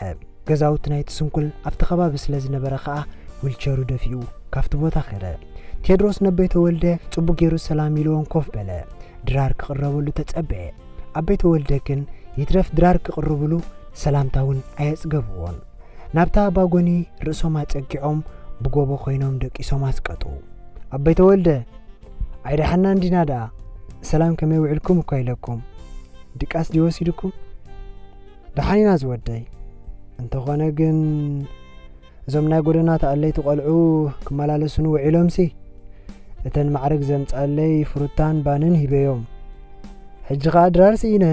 ገዛውቲ ናይቲ ስንኩል ኣብቲ ከባቢ ስለ ዝነበረ ኸኣ ዊልቸሩ ደፊኡ ካብቲ ቦታ ከደ። ቴድሮስ ነኣበይ ተወልደ ጽቡቕ ገይሩ ሰላም ኢልዎም ኮፍ በለ። ድራር ክቕረበሉ ተጸበየ። ኣበይ ተወልደ ግን ይትረፍ ድራር ክቕርብሉ ሰላምታ እውን ኣየጽገብዎን። ናብታ ባጎኒ ርእሶም ኣጸጊዖም ብጎቦ ኮይኖም ደቂሶም ኣስቀጡ። ኣበይ ተወልደ፣ ኣይደሓናን ዲና ደኣ? ሰላም ከመይ ውዕልኩም እኳ ኢለኩም። ድቃስ ድዩ ወሲድኩም? ደሓን ኢና ዝወደይ። እንተኾነ ግን እዞም ናይ ጎደና ተኣለይቲ ቆልዑ ክመላለሱኒ ውዒሎምሲ እተን ማዕረግ ዘምጻለይ ፍሩታን ባንን ሂበዮም። ሕጂ ኸኣ ድራር ስኢነ።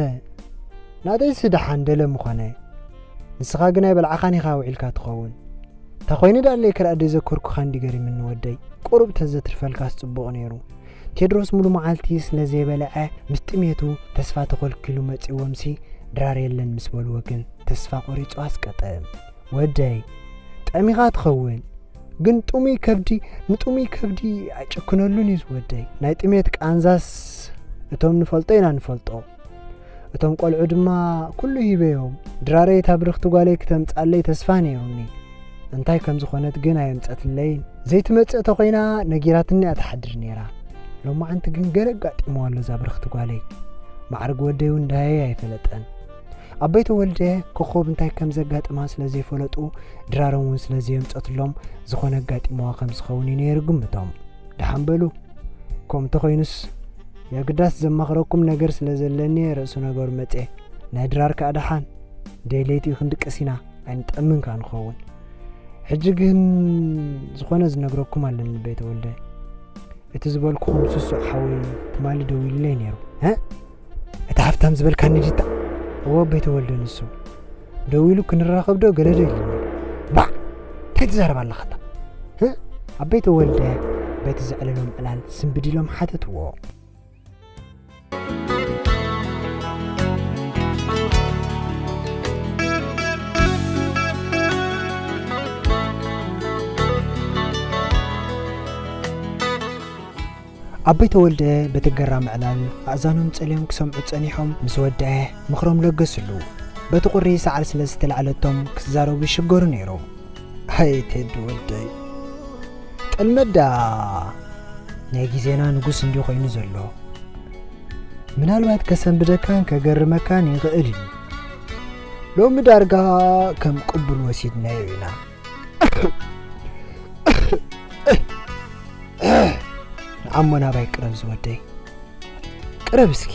ናተይሲ ደሓን ደለ ምኾነ። ንስኻ ግን ኣይበልዓኻን ኢኻ ውዒልካ ትኸውን። እንታ ኾይኑ ደኣለይ ክርኣ ዘይዘከርኩኻ እንዲ ገሪምኒ ወደይ። ቁሩብ ተዘትርፈልካስ ጽቡቕ ነይሩ። ቴድሮስ ሙሉ መዓልቲ ስለ ዘይበልዐ ምስ ጥሜቱ ተስፋ ተኾልኪሉ መጺዎምሲ ድራር የለን ምስ በልዎ ግን ተስፋ ቆሪጹ ኣስቀጠ። ወደይ፣ ጠሚኻ ትኸውን፣ ግን ጥሙይ ከብዲ ንጥሙይ ከብዲ ኣይጨክነሉን እዩ ዝወደይ። ናይ ጥሜት ቃንዛስ እቶም ንፈልጦ ኢና ንፈልጦ። እቶም ቆልዑ ድማ ኩሉ ሂበዮም። ድራረይ እታ ብርኽቲ ጓለይ ክተምጻለይ ተስፋ ነይሩኒ። እንታይ ከም ዝኾነት ግን ኣየምጸትለይን። ዘይትመጽእ ተኾይና ነጊራትኒ እያ ትሓድር ነይራ። ሎማዓንቲ ግን ገለ ኣጋጢምዋ ኣሎ እዛ ብርኽቲ ጓለይ። ማዕርግ ወደይ እውን ደሃየ ኣይፈለጠን። ኣበይ ተወልደ ኮኾብ እንታይ ከም ዘጋጠማ ስለ ዘይፈለጡ ድራሮም እውን ስለ ዘየምጸትሎም ዝኾነ ኣጋጢምዋ ከም ዝኸውን እዩ ነይሩ ግምቶም። ደሓን በሉ። ከምኡ እንተኾይኑስ የግዳስ ዘማኽረኩም ነገር ስለ ዘለኒ ርእሱ ነገሩ መጽየ። ናይ ድራር ከኣ ደሓን ደይ ለይቲ ክንድቅስ ኢና ኣይንጠምን ከኣ ንኸውን። ሕጂ ግን ዝኾነ ዝነግረኩም ኣለኒ ኣበይ ተወልደ። እቲ ዝበልኩኹም ስሱዕ ሓወይ ትማሊ ደዊሉለይ ነይሩ። እ? እቲ ሃፍታም ዝበልካኒ ዲታ? እወ ኣበይ ተወልደ ንሱ። ደዊሉ ክንራኸብ ዶ ገለ ዶ ኢሉኒ። ባዕ! እንታይ ትዛረብ ኣለኻ እታ? እ? ኣበይ ተወልደ በቲ ዘዕለሎም ዕላል ስንብድ ኢሎም ሓተትዎ። ኣበይ ተወልደ በቲ ገራሚ ዕላል ኣእዛኖም ጸልዮም ክሰምዑ ጸኒሖም ምስ ወደአ ምኽሮም ለገስሉ። በቲ ቁሪ ሰዓል ስለ ዝተላዕለቶም ክዛረቡ ይሽገሩ ነይሮም። ኣይ ቴዲ ወደይ፣ ጥልመት ደኣ ናይ ግዜና ንጉስ እንዲ ኮይኑ ዘሎ። ምናልባት ከሰንብደካን ከገርመካን ይኽእል እዩ። ሎሚ ዳርጋ ከም ቅቡል ወሲድናዮ ኢና። ንኣሞ ናባይ ቅረብ ዝወደይ፣ ቅረብ እስኪ፣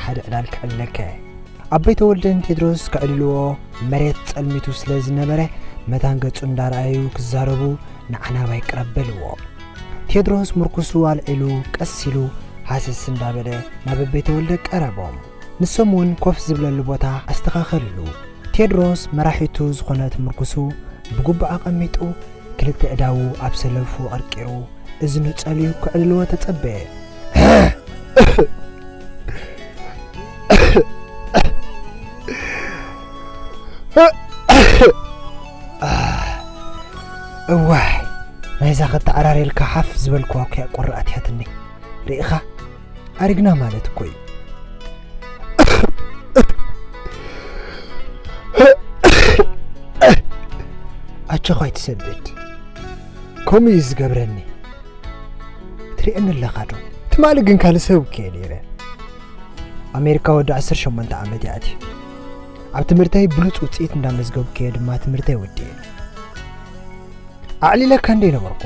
ሓደ ዕላል ክዕልለካ እየ። ኣቦይ ተወልደን ቴድሮስ ከዕልልዎ መሬት ጸልሚቱ ስለ ዝነበረ፣ መታን ገጹ እንዳረኣዩ ክዛረቡ፣ ንዓ ናባይ ቅረብ በልዎ። ቴድሮስ ምርኩሱ ኣልዒሉ ቀስ ኢሉ ሃሰስ እንዳበለ ናብ ኣቦይ ተወልደ ቀረቦም። ንሶም እውን ኮፍ ዝብለሉ ቦታ ኣስተኻኸልሉ። ቴድሮስ መራሒቱ ዝኾነት ምርኩሱ ብጉቡእ ኣቐሚጡ፣ ክልተ እዳዉ ኣብ ሰለፉ ኣቐርቂሩ፣ እዝኑ ጸልዩ ክዕልልዎ ተጸበየ። እዋይ፣ ናይዛ ከተዓራርየልካ ሓፍ ዝበልክዋ እኮ እያ ቁሪ ኣትያትኒ። ርኢኻ? ኣሪግና ማለት እኮ እዩ። ኣቸዃይ ትሰብድ። ከምኡ እዩ ዝገብረኒ። ትርእየኒ ኣለኻ ዶ? ትማሊ ግን ካልእ ሰብ እኮ እየ ነይረ። ኣሜሪካ ወዲ ዓሰርተ ሸሞንተ ዓመት እየ ኣትየ። ኣብ ትምህርተይ ብሉጽ ውጽኢት እንዳመዝገብኩ እየ ድማ ትምህርተይ ወዲኤ። ኣዕሊለካ እንደ ነበርኩ፣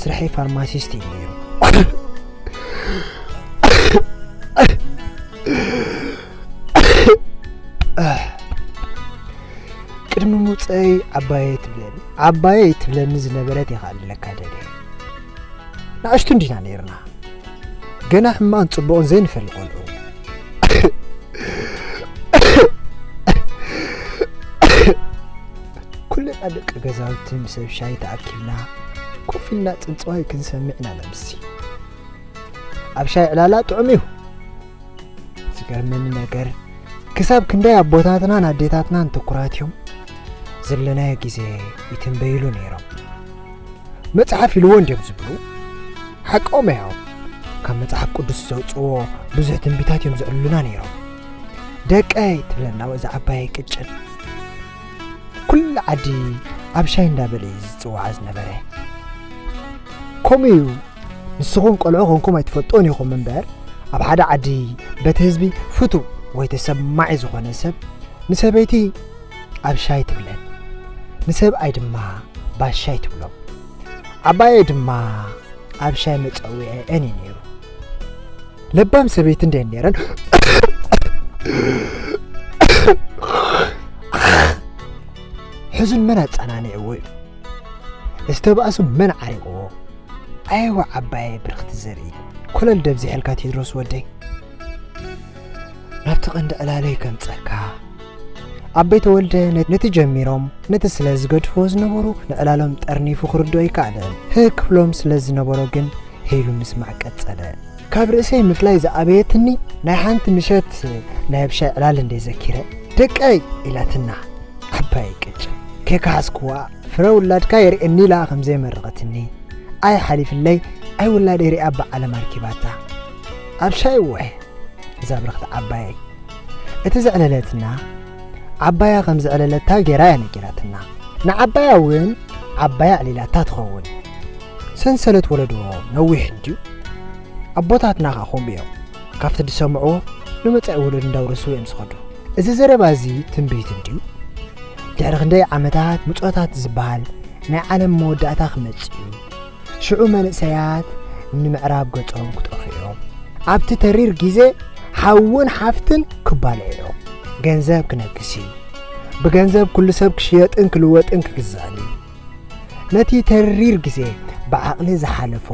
ስርሐይ ፋርማሲስት እዩ ነይሩ። ቅድሚ ምውፀይ ዓባየይ ትብለኒ፣ ዓባየይ ትብለኒ ዝነበረት እየ ክኣልለካ ደልየ። ንኣሽቱ እንዲና ነይርና። ገና ሕማቕን ጽቡቕን ዘይንፈልጥ ቆልዑ። ኩልና ደቂ ገዛውቲ ምስ ኣብ ሻሂ ተኣኪብና፣ ኮፍ ኢልና ጽንጽዋይ ክንሰምዕ ኢና ነምሲ። ኣብ ሻሂ ዕላላ ጥዑም እዩ። ዝገርመኒ ነገር፣ ክሳብ ክንደይ ኣቦታትናን ኣዴታትናን ትኩራት እዮም፣ ዘለናዮ ግዜ ይትንበይሉ ነይሮም። መጽሓፍ ኢልዎ እንድዮም ዝብሉ። ሓቆም እዮም። ካብ መጽሓፍ ቅዱስ ዘውጽዎ ብዙሕ ትንቢታት እዮም ዘዕልሉና ነይሮም። ደቀይ ትብለና እዛ ዓባየይ ቅጭን። ኩሉ ዓዲ ኣብ ሻሂ እንዳበለ እዩ ዝጽዋዓ ዝነበረ። ከምኡ እዩ። ንስኹም ቆልዑ ኮንኩም ኣይትፈልጡን ኢኹም እምበር፣ ኣብ ሓደ ዓዲ በቲ ህዝቢ ፍቱው ወይ ተሰማዒ ዝኾነ ሰብ ንሰበይቲ ኣብ ሻሂ ትብለን፣ ንሰብኣይ ድማ ባሻይ ትብሎም። ዓባየይ ድማ ኣብ ሻሂ መጸውዒዐን እዩ ነይሩ። ለባም ሰበይቲ እንድየን ነይረን። ሕዙን መን ኣጸናኒዕዎ እዩ? ዝተባእሱ መን ዓሪቕዎ? ኣይዋ ዓባየይ ብርኽቲ ዘርኢ። ኮለል ደብዚሐልካ ቴድሮስ ወደይ። ናብቲ ቀንዲ ዕላለይ ከምጸካ። ኣቦይ ተወልደ ነ-፣ ነቲ ጀሚሮም፣ ነቲ ስለ ዝገድፍዎ ዝነበሩ፣ ንዕላሎም ጠርኒፉ ክርድኦ ኣይከኣለን። ህህ ክብሎም ስለ ዝነበሮ ግን፣ ሄሉ ምስማዕ ቀጸለ። ካብ ርእሰይ ምፍላይ ዝኣበየትኒ፣ ናይ ሓንቲ ምሸት ናይ ኣብ ሻሂ ዕላል እንደ ዘኪረ፣ "ደቀይ!" ኢላትና። ዓባየይ ቅጭ። ከይከሓስክዋ፣ ፍረ ውላድካ የርእየኒ ኢላ ከም ዘይመረቐትኒ፣ ኣይ ሓሊፍለይ፣ ኣይ ውላደይ ሪኣ ብዓለም ኣርኪባታ። ኣብ ሻሂ እወ። እዛ ብርኽቲ ዓባየይ። እቲ ዘዕለለትና፣ ዓባያ ከም ዘዕለለታ ጌራ እያ ነጊራትና። ንዓባያ እውን ዓባያ ኣዕሊላታ ትኸውን። ሰንሰለት ወለዶ ነዊሕ እንድዩ። ኣቦታትና ኸኣ ከምኡ እዮም። ካብቲ ዝሰምዕዎ ንመጻኢ ወለዶ እንዳውረስዎ እዮም ዝኸዱ። እዚ ዘረባ እዚ ትንቢት እንድዩ። ድሕሪ ክንደይ ዓመታት ምጾታት ዝበሃል ናይ ዓለም መወዳእታ ክመጽእ እዩ። ሽዑ መንእሰያት ንምዕራብ ገጾም ክጠፍኡ እዮም። ኣብቲ ተሪር ግዜ ሓውን ሓፍትን ክባልዑ እዮም። ገንዘብ ክነግስ እዩ። ብገንዘብ ኩሉ ሰብ ክሽየጥን ክልወጥን ክግዛእን እዩ። ነቲ ተሪር ግዜ ብዓቕሊ ዝሓለፎ፣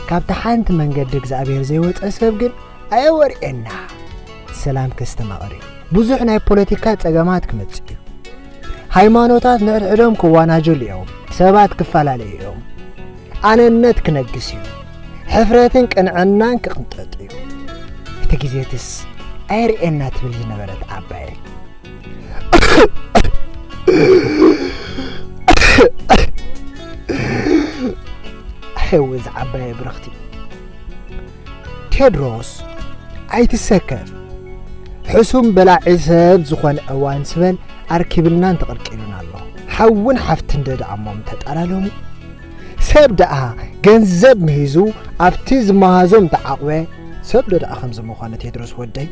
ካብቲ ሓንቲ መንገዲ እግዚኣብሔር ዘይወጸ ሰብ ግን ኣየወርእየና። ሰላም ከስተማቕር እዩ። ብዙሕ ናይ ፖለቲካ ጸገማት ክመጽእ እዩ። ሃይማኖታት ንሕድሕዶም ክዋናጀሉ እዮም። ሰባት ክፈላለዩ እዮም። ኣነነት ክነግስ እዩ። ሕፍረትን ቅንዕናን ክቕንጠጥ እዩ። እቲ ግዜትስ ኣይርእየና ትብል ዝነበረት ዓባየይ። ሕው ዝዓባየ ብርኽቲ። ቴድሮስ፣ ኣይትሰከፍ። ሕሱም በላዒ ሰብ ዝኾነ እዋን ስበን ኣርኪብልናን ተቐልቂሉን ኣሎ። ሓውን ሓፍትን ደድኣሞም ተጠላለሙ። ሰብ ደኣ ገንዘብ ምሂዙ ኣብቲ ዝመሃዞም ተዓቕበ። ሰብ ዶ ደኣ ከምዚ ምዃነ ቴድሮስ ወደይ?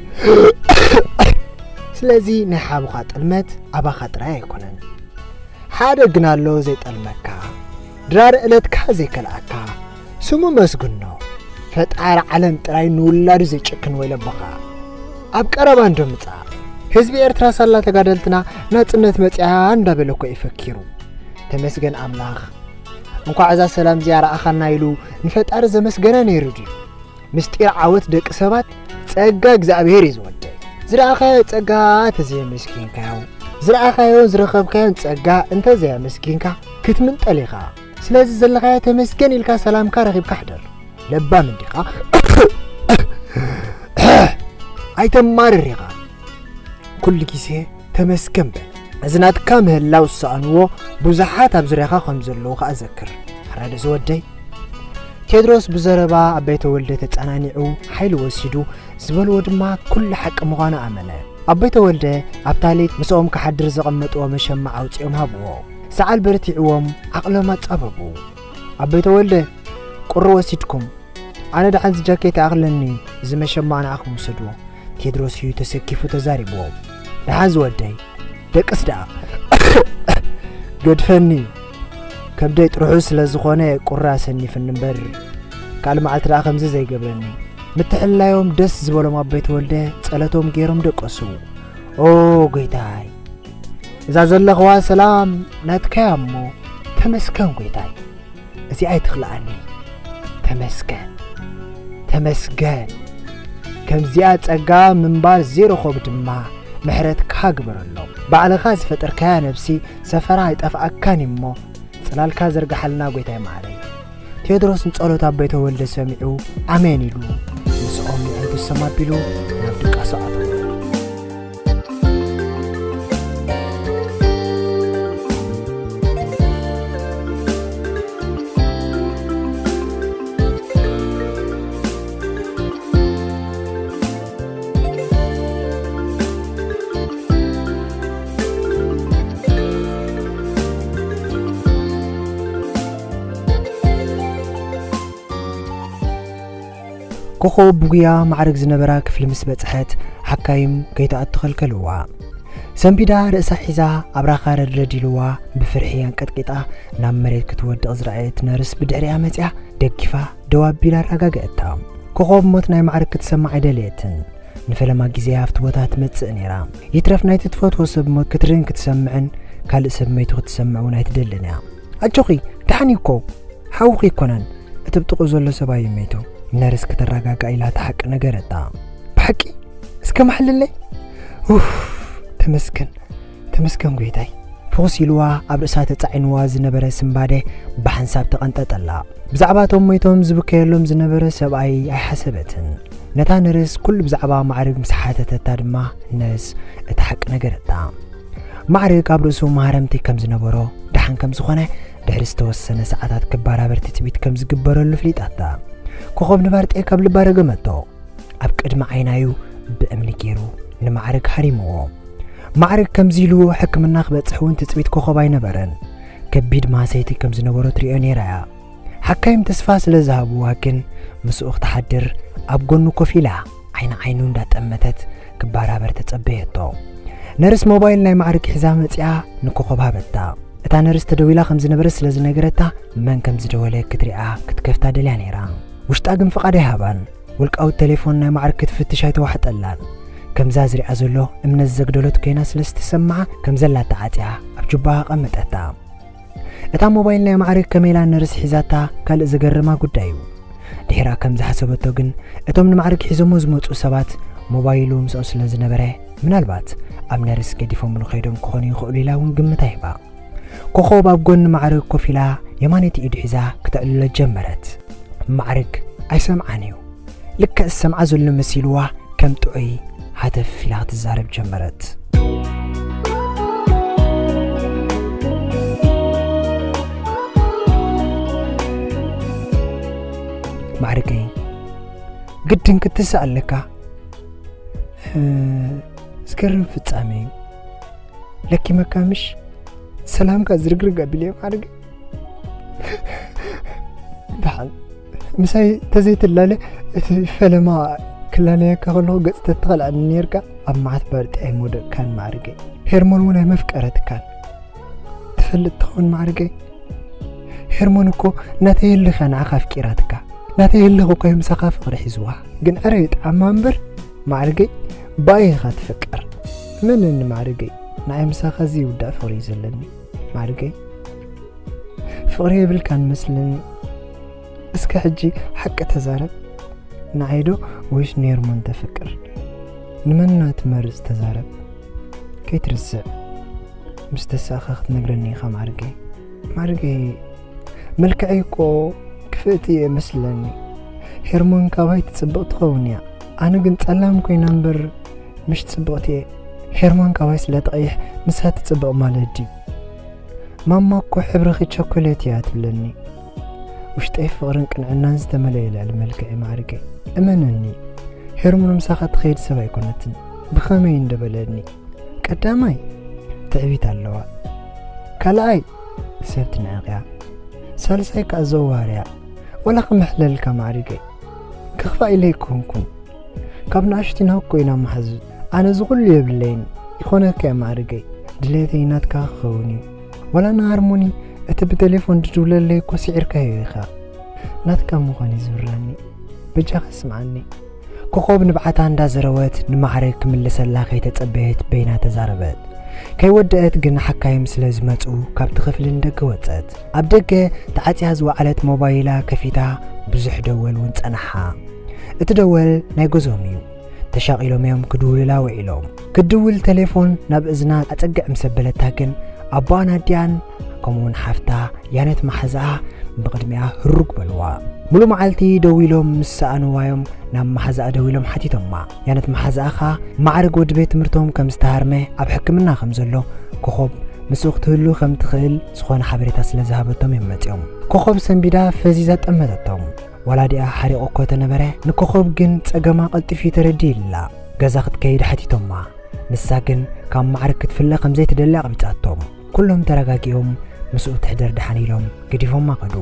ስለዚ ናይ ሓብኻ ጥልመት ኣባኻ ጥራይ ኣይኮነን። ሓደ ግን ኣሎ ዘይጠልመካ፣ ድራር ዕለትካ ዘይከልኣካ፣ ስሙ መስግኖ። ፈጣሪ ዓለም ጥራይ ንውላዱ ዘይጭክን ወይለቦኻ። ኣብ ቀረባ እንዶ ምጻእ። ህዝቢ ኤርትራ ሳላ ተጋደልትና ናጽነት መጽያ እንዳበለ እኮ እዩ ፈኪሩ። ተመስገን ኣምላኽ። እንኳዕ እዛ ሰላም እዚኣ ረኣኻና ኢሉ ንፈጣሪ ዘመስገነ ነይሩ ድዩ? ምስጢር ዓወት ደቂ ሰባት ጸጋ እግዚኣብሔር እዩ ዝወደይ። ዝረኣኻዮ ጸጋ እንተዘየመስኪንካዮ፣ ዝረኣኻዮን ዝረኸብካዮን ጸጋ እንተዘየመስኪንካ ክትምንጠል ኢኻ። ስለዚ ዘለኻዮ ተመስገን ኢልካ ሰላምካ ረኺብካ ሕደር። ለባም እንዲኻ ኣይተማርር ኢኻ። ኩሉ ግዜ ተመስገን በል። እዚ ናትካ ምህላው ዝሰኣንዎ ብዙሓት ኣብ ዙርያኻ ከም ዘለዉ ከኣ ዘክር። ሕራይ ዶ ዝወደይ? ቴድሮስ ብዘረባ ኣባይ ተወልደ ተጸናኒዑ ሓይሊ ወሲዱ ዝበልዎ ድማ ኩሉ ሓቂ ምዃኑ ኣመነ። ኣባይ ተወልደ ኣብታ ሌት ምስኦም ክሓድር ዘቐመጥዎ መሸማዕ ኣውጺኦም ሃብዎ። ሰዓል በርቲዕዎም ዓቕሎም ኣጻበቡ። ኣባይ ተወልደ፣ ቁሪ ወሲድኩም፣ ኣነ ደሓን እዚ ጃኬት ይኣኽለኒ፣ እዚ መሸማዕ ንዓኹም ውሰድዎ። ቴድሮስ እዩ ተሰኪፉ ተዛሪብዎ። ደሓን ዝወደይ፣ ደቅስ ደኣ ገድፈኒ እዩ። ከብደይ ጥርሑ ስለ ዝኾነ ቁሪ ኣሰኒፍኒ እምበር፣ ካልእ መዓልቲ ደኣ ከምዚ ዘይገብረኒ። ምትሕልላዮም ደስ ዝበሎም ኣቦይ ተወልደ ጸሎቶም ገይሮም ደቀሱ። ኦ ጎይታይ፣ እዛ ዘለኽዋ ሰላም ናትካያ እሞ ተመስገን ጎይታይ። እዚኣ ኣይትኽልኣኒ። ተመስገን፣ ተመስገን። ከምዚኣ ጸጋ ምንባር ዘይረኸቡ ድማ ምሕረትካ ግበረሎም። ባዕልኻ ዝፈጠርካያ ነብሲ ሰፈራ ኣይጠፍኣካን እሞ ጽላልካ ዘርግሓልና ጎይታይ መዓረይ። ቴዎድሮስ ንጸሎት ኣቦይ ተወልደ ሰሚዑ ኣሜን ኢሉ ምስኦም የዕጉሶም ኣቢሉ ናብ ድቃሱ ኣተወ። ኮኾብ ብጉያ ማዕርግ ዝነበራ ክፍሊ ምስ በጽሐት፣ ሓካይም ከይትኣቱ ከልከልዋ። ሰንቢዳ ርእሳ ሒዛ ኣብራኻ ረድረድ ኢልዋ፣ ብፍርሒ ኣንቀጥቂጣ ናብ መሬት ክትወድቕ ዝረኣየት ነርስ ብድሕሪኣ መጺኣ፣ ደጊፋ ደው ኣቢላ ኣረጋገአታ። ኮኾብ ሞት ናይ ማዕርግ ክትሰማዕ ኣይደለየትን። ንፈለማ ግዜ ኣብቲ ቦታ ትመጽእ ነይራ። ይትረፍ ናይቲ ትፈትዎ ሰብ ሞት ክትርእን ክትሰምዕን፣ ካልእ ሰብ መይቱ ክትሰምዕ እውን ኣይትደልን እያ። ኣጆኺ፣ ደሓን እዩ እኮ። ሓውኺ ኣይኮነን፣ እቲ ብጥቕኡ ዘሎ ሰብኣይ እዩ መይቱ። ነርስ ከተረጋግኣ ኢላ እቲ ሓቂ ነገረታ። ብሓቂ? እስከ መሓልለይ? ኡፍ፣ ተመስገን፣ ተመስገን ጎይታይ። ፍኹስ ኢልዋ ኣብ ርእሳ ተጻዒንዋ ዝነበረ ስምባደ ብሓንሳብ ተቐንጠጠላ። ብዛዕባ እቶም ሞይቶም ዝብከየሎም ዝነበረ ሰብኣይ ኣይሓሰበትን። ነታ ነርስ ኩሉ ብዛዕባ ማዕርግ ምስ ሓተተታ ድማ ነርስ እቲ ሓቂ ነገረታ። ማዕርግ ኣብ ርእሱ ማህረምቲ ከም ዝነበሮ፣ ደሓን ከም ዝኾነ፣ ድሕሪ ዝተወሰነ ሰዓታት ክባራበር ትጽቢት ከም ዝግበረሉ ፍሊጣታ። ኮኾብ ንባርጤ ካብ ልባ ረገመቶ። ኣብ ቅድሚ ዓይናዩ ብእምኒ ገይሩ ንማዕርግ ሃሪምዎ። ማዕርግ ከምዚ ኢሉ ሕክምና ክበጽሕ እውን ትጽቢት ኮኾብ ኣይነበረን። ከቢድ ማህሰይቲ ከም ዝነበሮ ትርእዮ ነይራ እያ። ሓካይም ተስፋ ስለ ዝሃብዋ ግን ምስኡ ክትሓድር ኣብ ጎኑ ኮፍ ኢላ ዓይኒ ዓይኑ እንዳጠመተት ክባራበር ተጸበየቶ። ነርስ ሞባይል ናይ ማዕርግ ሒዛ መጺኣ ንኮኾብ ሃበታ። እታ ነርስ ተደዊላ ከም ዝነበረ ስለ ዝነገረታ መን ከም ዝደወለ ክትሪኣ ክትከፍታ ደልያ ነይራ። ውሽጣ ግን ፍቓድ ኣይሃባን። ውልቃዊ ቴሌፎን ናይ ማዕርግ ክትፍትሽ ኣይተዋሕጠላን። ከምዛ ዝሪኣ ዘሎ እምነት ዘግደሎት ኮይና ስለ ዝተሰምዓ ከም ዘላ ተዓጽያ ኣብ ጁባኣ ኣቐመጠታ። እታ ሞባይል ናይ ማዕርግ ከመይ ኢላ ነርስ ሒዛታ ካልእ ዘገርማ ጉዳይ እዩ። ድሒራ ከም ዝሓሰበቶ ግን እቶም ንማዕርግ ሒዞሞ ዝመጹ ሰባት ሞባይሉ ምስኦም ስለ ዝነበረ ምናልባት ኣብ ነርስ ገዲፎምሉ ከይዶም ክኾኑ ይኽእሉ ኢላ እውን ግምት ኣይባ። ኮኾብ ኣብ ጎኒ ማዕርግ ኮፍ ኢላ የማነይቲ ኢዱ ሒዛ ክተዕልሎ ጀመረት። ማዕርግ ኣይሰምዓን እዩ። ልክዕ ዝሰምዓ ዘሎ መሲልዋ ከም ጥዑይ ሃተፍ ኢላ ክትዛረብ ጀመረት። ማዕርገይ፣ ግድን ክትስእ ኣለካ። እ፣ ዝገርም ፍጻሜ እዩ። ለኪመካ ምሽ? ሰላምካ ዝርግርግ ኣቢለ ማዕርገይ። ምሳይ ተዘይትላለ፣ እቲ ፈለማ ክላለየካ ከለኹ ገጽ ተትኸልኣኒ ኔርካ፣ ኣብ መዓት ባርጢ ኣይምወደቅካን ማዕርገይ። ሄርሞን እውን ኣይመፍቀረትካን። ትፈልጥ ትኸውን ማዕርገይ? ሄርሞን እኮ ናተይ ህልኽ እያ ንዓኻ ኣፍቂራትካ። ናተይ ህልኽ እኮ እዩ ምሳኻ ፍቕሪ ሒዝዋ። ግን ዕረ ይጥዓማ እምበር ማዕርገይ፣ ብኣይ ኢኻ ትፍቀር። እመነኒ ማዕርገይ፣ ንዓይ ምሳኻ ዘይውዳእ ፍቕሪ እዩ ዘለኒ። ማዕርገይ፣ ፍቕሪ የብልካን መስለኒ። እስከ ሕጂ ሓቂ ተዛረብ። ንዓይ ዶ ወይስ ንሄርሞን ተፍቅር? ንመን ኢና ትመርጽ? ተዛረብ። ከይትርስዕ። ምስ ተሳእኻ ክትነግረኒ ኢኻ ማዕርገይ። ማዕርገይ፣ መልክዐይ እኮ ክፍእቲ እየ መስለኒ። ሄርሞን ካባይ ትጽብቕ ትኸውን እያ። ኣነ ግን ጸላም ኮይና እምበር ምሽ ጽብቕቲ እየ። ሄርሞን ካባይ ስለ ትቐይሕ ንሳ ትጽብቕ ማለት ድዩ? ማማ እኮ ሕብርኺ ቸኮሌት እያ ትብለኒ። ውሽጠይ ፍቕርን ቅንዕናን ዝተመለየ ልዕሊ መልክዐይ ማዕርገይ። እመነኒ፣ ሄርሞን ምሳኻ ትኸይድ ሰብ ኣይኮነትን። ብኸመይ እንደበለኒ። ቀዳማይ፣ ትዕቢት ኣለዋ። ካልኣይ፣ ሰብ ትንዕቕ እያ። ሳልሳይ ከኣ ዘዋር እያ። ወላ ክምሕለልካ ማዕሪገይ። ከኽፋእ ኢለ ኣይኮንኩን። ካብ ንኣሽቱ ናህኮ ኢና መሓዙት። ኣነ እዚ ኩሉ የብለይን። ይኾነካ እያ ማዕሪገይ። ድሌተይ ናትካ ክኸውን እዩ። ወላ ንሃርሞኒ እቲ ብቴሌፎን ድድውለለይ እኮ ስዒርካዮ ኢኻ። ናትካ ምዃን እዩ ዝብራኒ። በጃኻ ስምዓኒ። ኮኾብ ንብዓታ እንዳዘረወት ንማዕረ ክምልሰላ ከይተጸበየት በይና ተዛረበት። ከይወደአት ግን ሓካይም ስለ ዝመጹ ካብቲ ክፍሊ ንደገ ወጸት። ኣብ ደገ ተዓጽያ ዝወዓለት ሞባይላ ከፊታ ብዙሕ ደወል እውን ጸናሓ። እቲ ደወል ናይ ገዝኦም እዩ። ተሻቒሎም እዮም ክድውሉላ ውዒሎም። ክድውል ቴሌፎን ናብ እዝና ኣጸግዕ ምስ ኣበለታ ግን ኣቦኣን ኣዲኣን ከምኡውን ሓፍታ ያነት መሓዛኣ ብቕድሚኣ ህሩግ በልዋ። ሙሉእ መዓልቲ ደዊሎም ምስ ሰኣንዋ እዮም ናብ መሓዛኣ ደዊሎም ሓቲቶማ። ያነት መሓዛኣ ኸኣ ማዕርግ ወዲ ቤት ትምህርቶም ከም ዝተሃርመ ኣብ ሕክምና ከም ዘሎ ኮኾብ ምስኡ ክትህሉ ከም ትኽእል ዝኾነ ሓበሬታ ስለ ዝሃበቶም እዮም መጺኦም። ኮኾብ ሰንቢዳ ፈዚዛ ጠመተቶም። ወላዲኣ ሓሪቑ እኮ ተነበረ፣ ንኮኾብ ግን ጸገማ ቀልጢፉ ተረዲኡላ። ገዛ ክትከይድ ሓቲቶማ። ንሳ ግን ካብ ማዕርግ ክትፍለ ከም ዘይትደሊ ኣቕቢጻቶም። ኩሎም ተረጋጊኦም ምስኡ ትሕደር ደሓን ኢሎም ገዲፎማ ከዱ።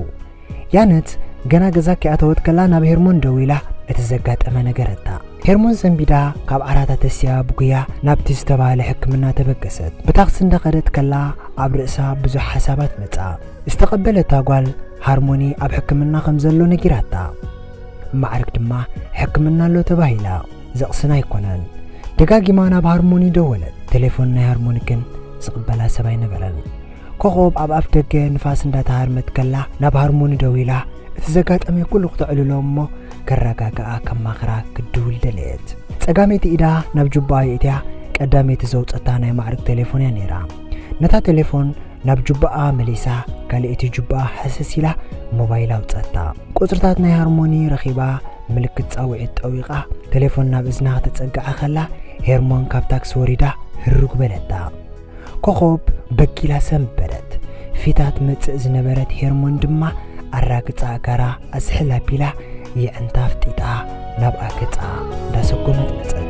ያነት ገና ገዛ ከይኣተወት ከላ ናብ ሄርሞን ደዊላ እቲ ዘጋጠመ ነገረታ። ሄርሞን ሰንቢዳ ካብ ዓራታ ተሲኣ ብጉያ ናብቲ ዝተባህለ ሕክምና ተበገሰት። ብታክሲ እንዳኸደት ከላ ኣብ ርእሳ ብዙሕ ሓሳባት መጻ። ዝተቐበለታ ጓል ሃርሞኒ ኣብ ሕክምና ከም ዘሎ ነጊራታ። ማዕርግ ድማ ሕክምና ኣሎ ተባሂላ። ዘቕስን ኣይኮነን። ደጋጊማ ናብ ሃርሞኒ ደወለት። ቴሌፎን ናይ ሃርሞኒ ግን ዝቕበላ ሰብ ኣይነበረን። ኮኾብ ኣብ ኣፍ ደገ ንፋስ እንዳተሃርመት ከላ ናብ ሃርሞኒ ደዊላ እቲ ዘጋጠመ ኩሉ ክተዕልሎ እሞ ከረጋግኣ ከማኽራ ክድውል ደለየት። ጸጋመይቲ ኢዳ ናብ ጁባኣ የእትያ ቀዳመይቲ ዘውጸታ ናይ ማዕርግ ቴሌፎን እያ ነይራ። ነታ ቴሌፎን ናብ ጁባኣ መሊሳ ካልኣይቲ ጁባኣ ሃሰስ ኢላ ሞባይል ኣውጸታ። ቁጽርታት ናይ ሃርሞኒ ረኺባ ምልክት ጻውዒት ጠዊቓ ቴሌፎን ናብ እዝና ክተጸግዓ ከላ ሄርሞን ካብ ታክሲ ወሪዳ ህሩግ በለታ። ኮኾብ በጊላ ሰንበደት። ፊታ ትመጽእ ዝነበረት ሄርሞን ድማ ኣራግጻ ኣእጋራ ኣዝሕል ኣቢላ የዕንታ ኣፍጢጣ ናብኣ ገጻ እንዳሰጎመት መጸት።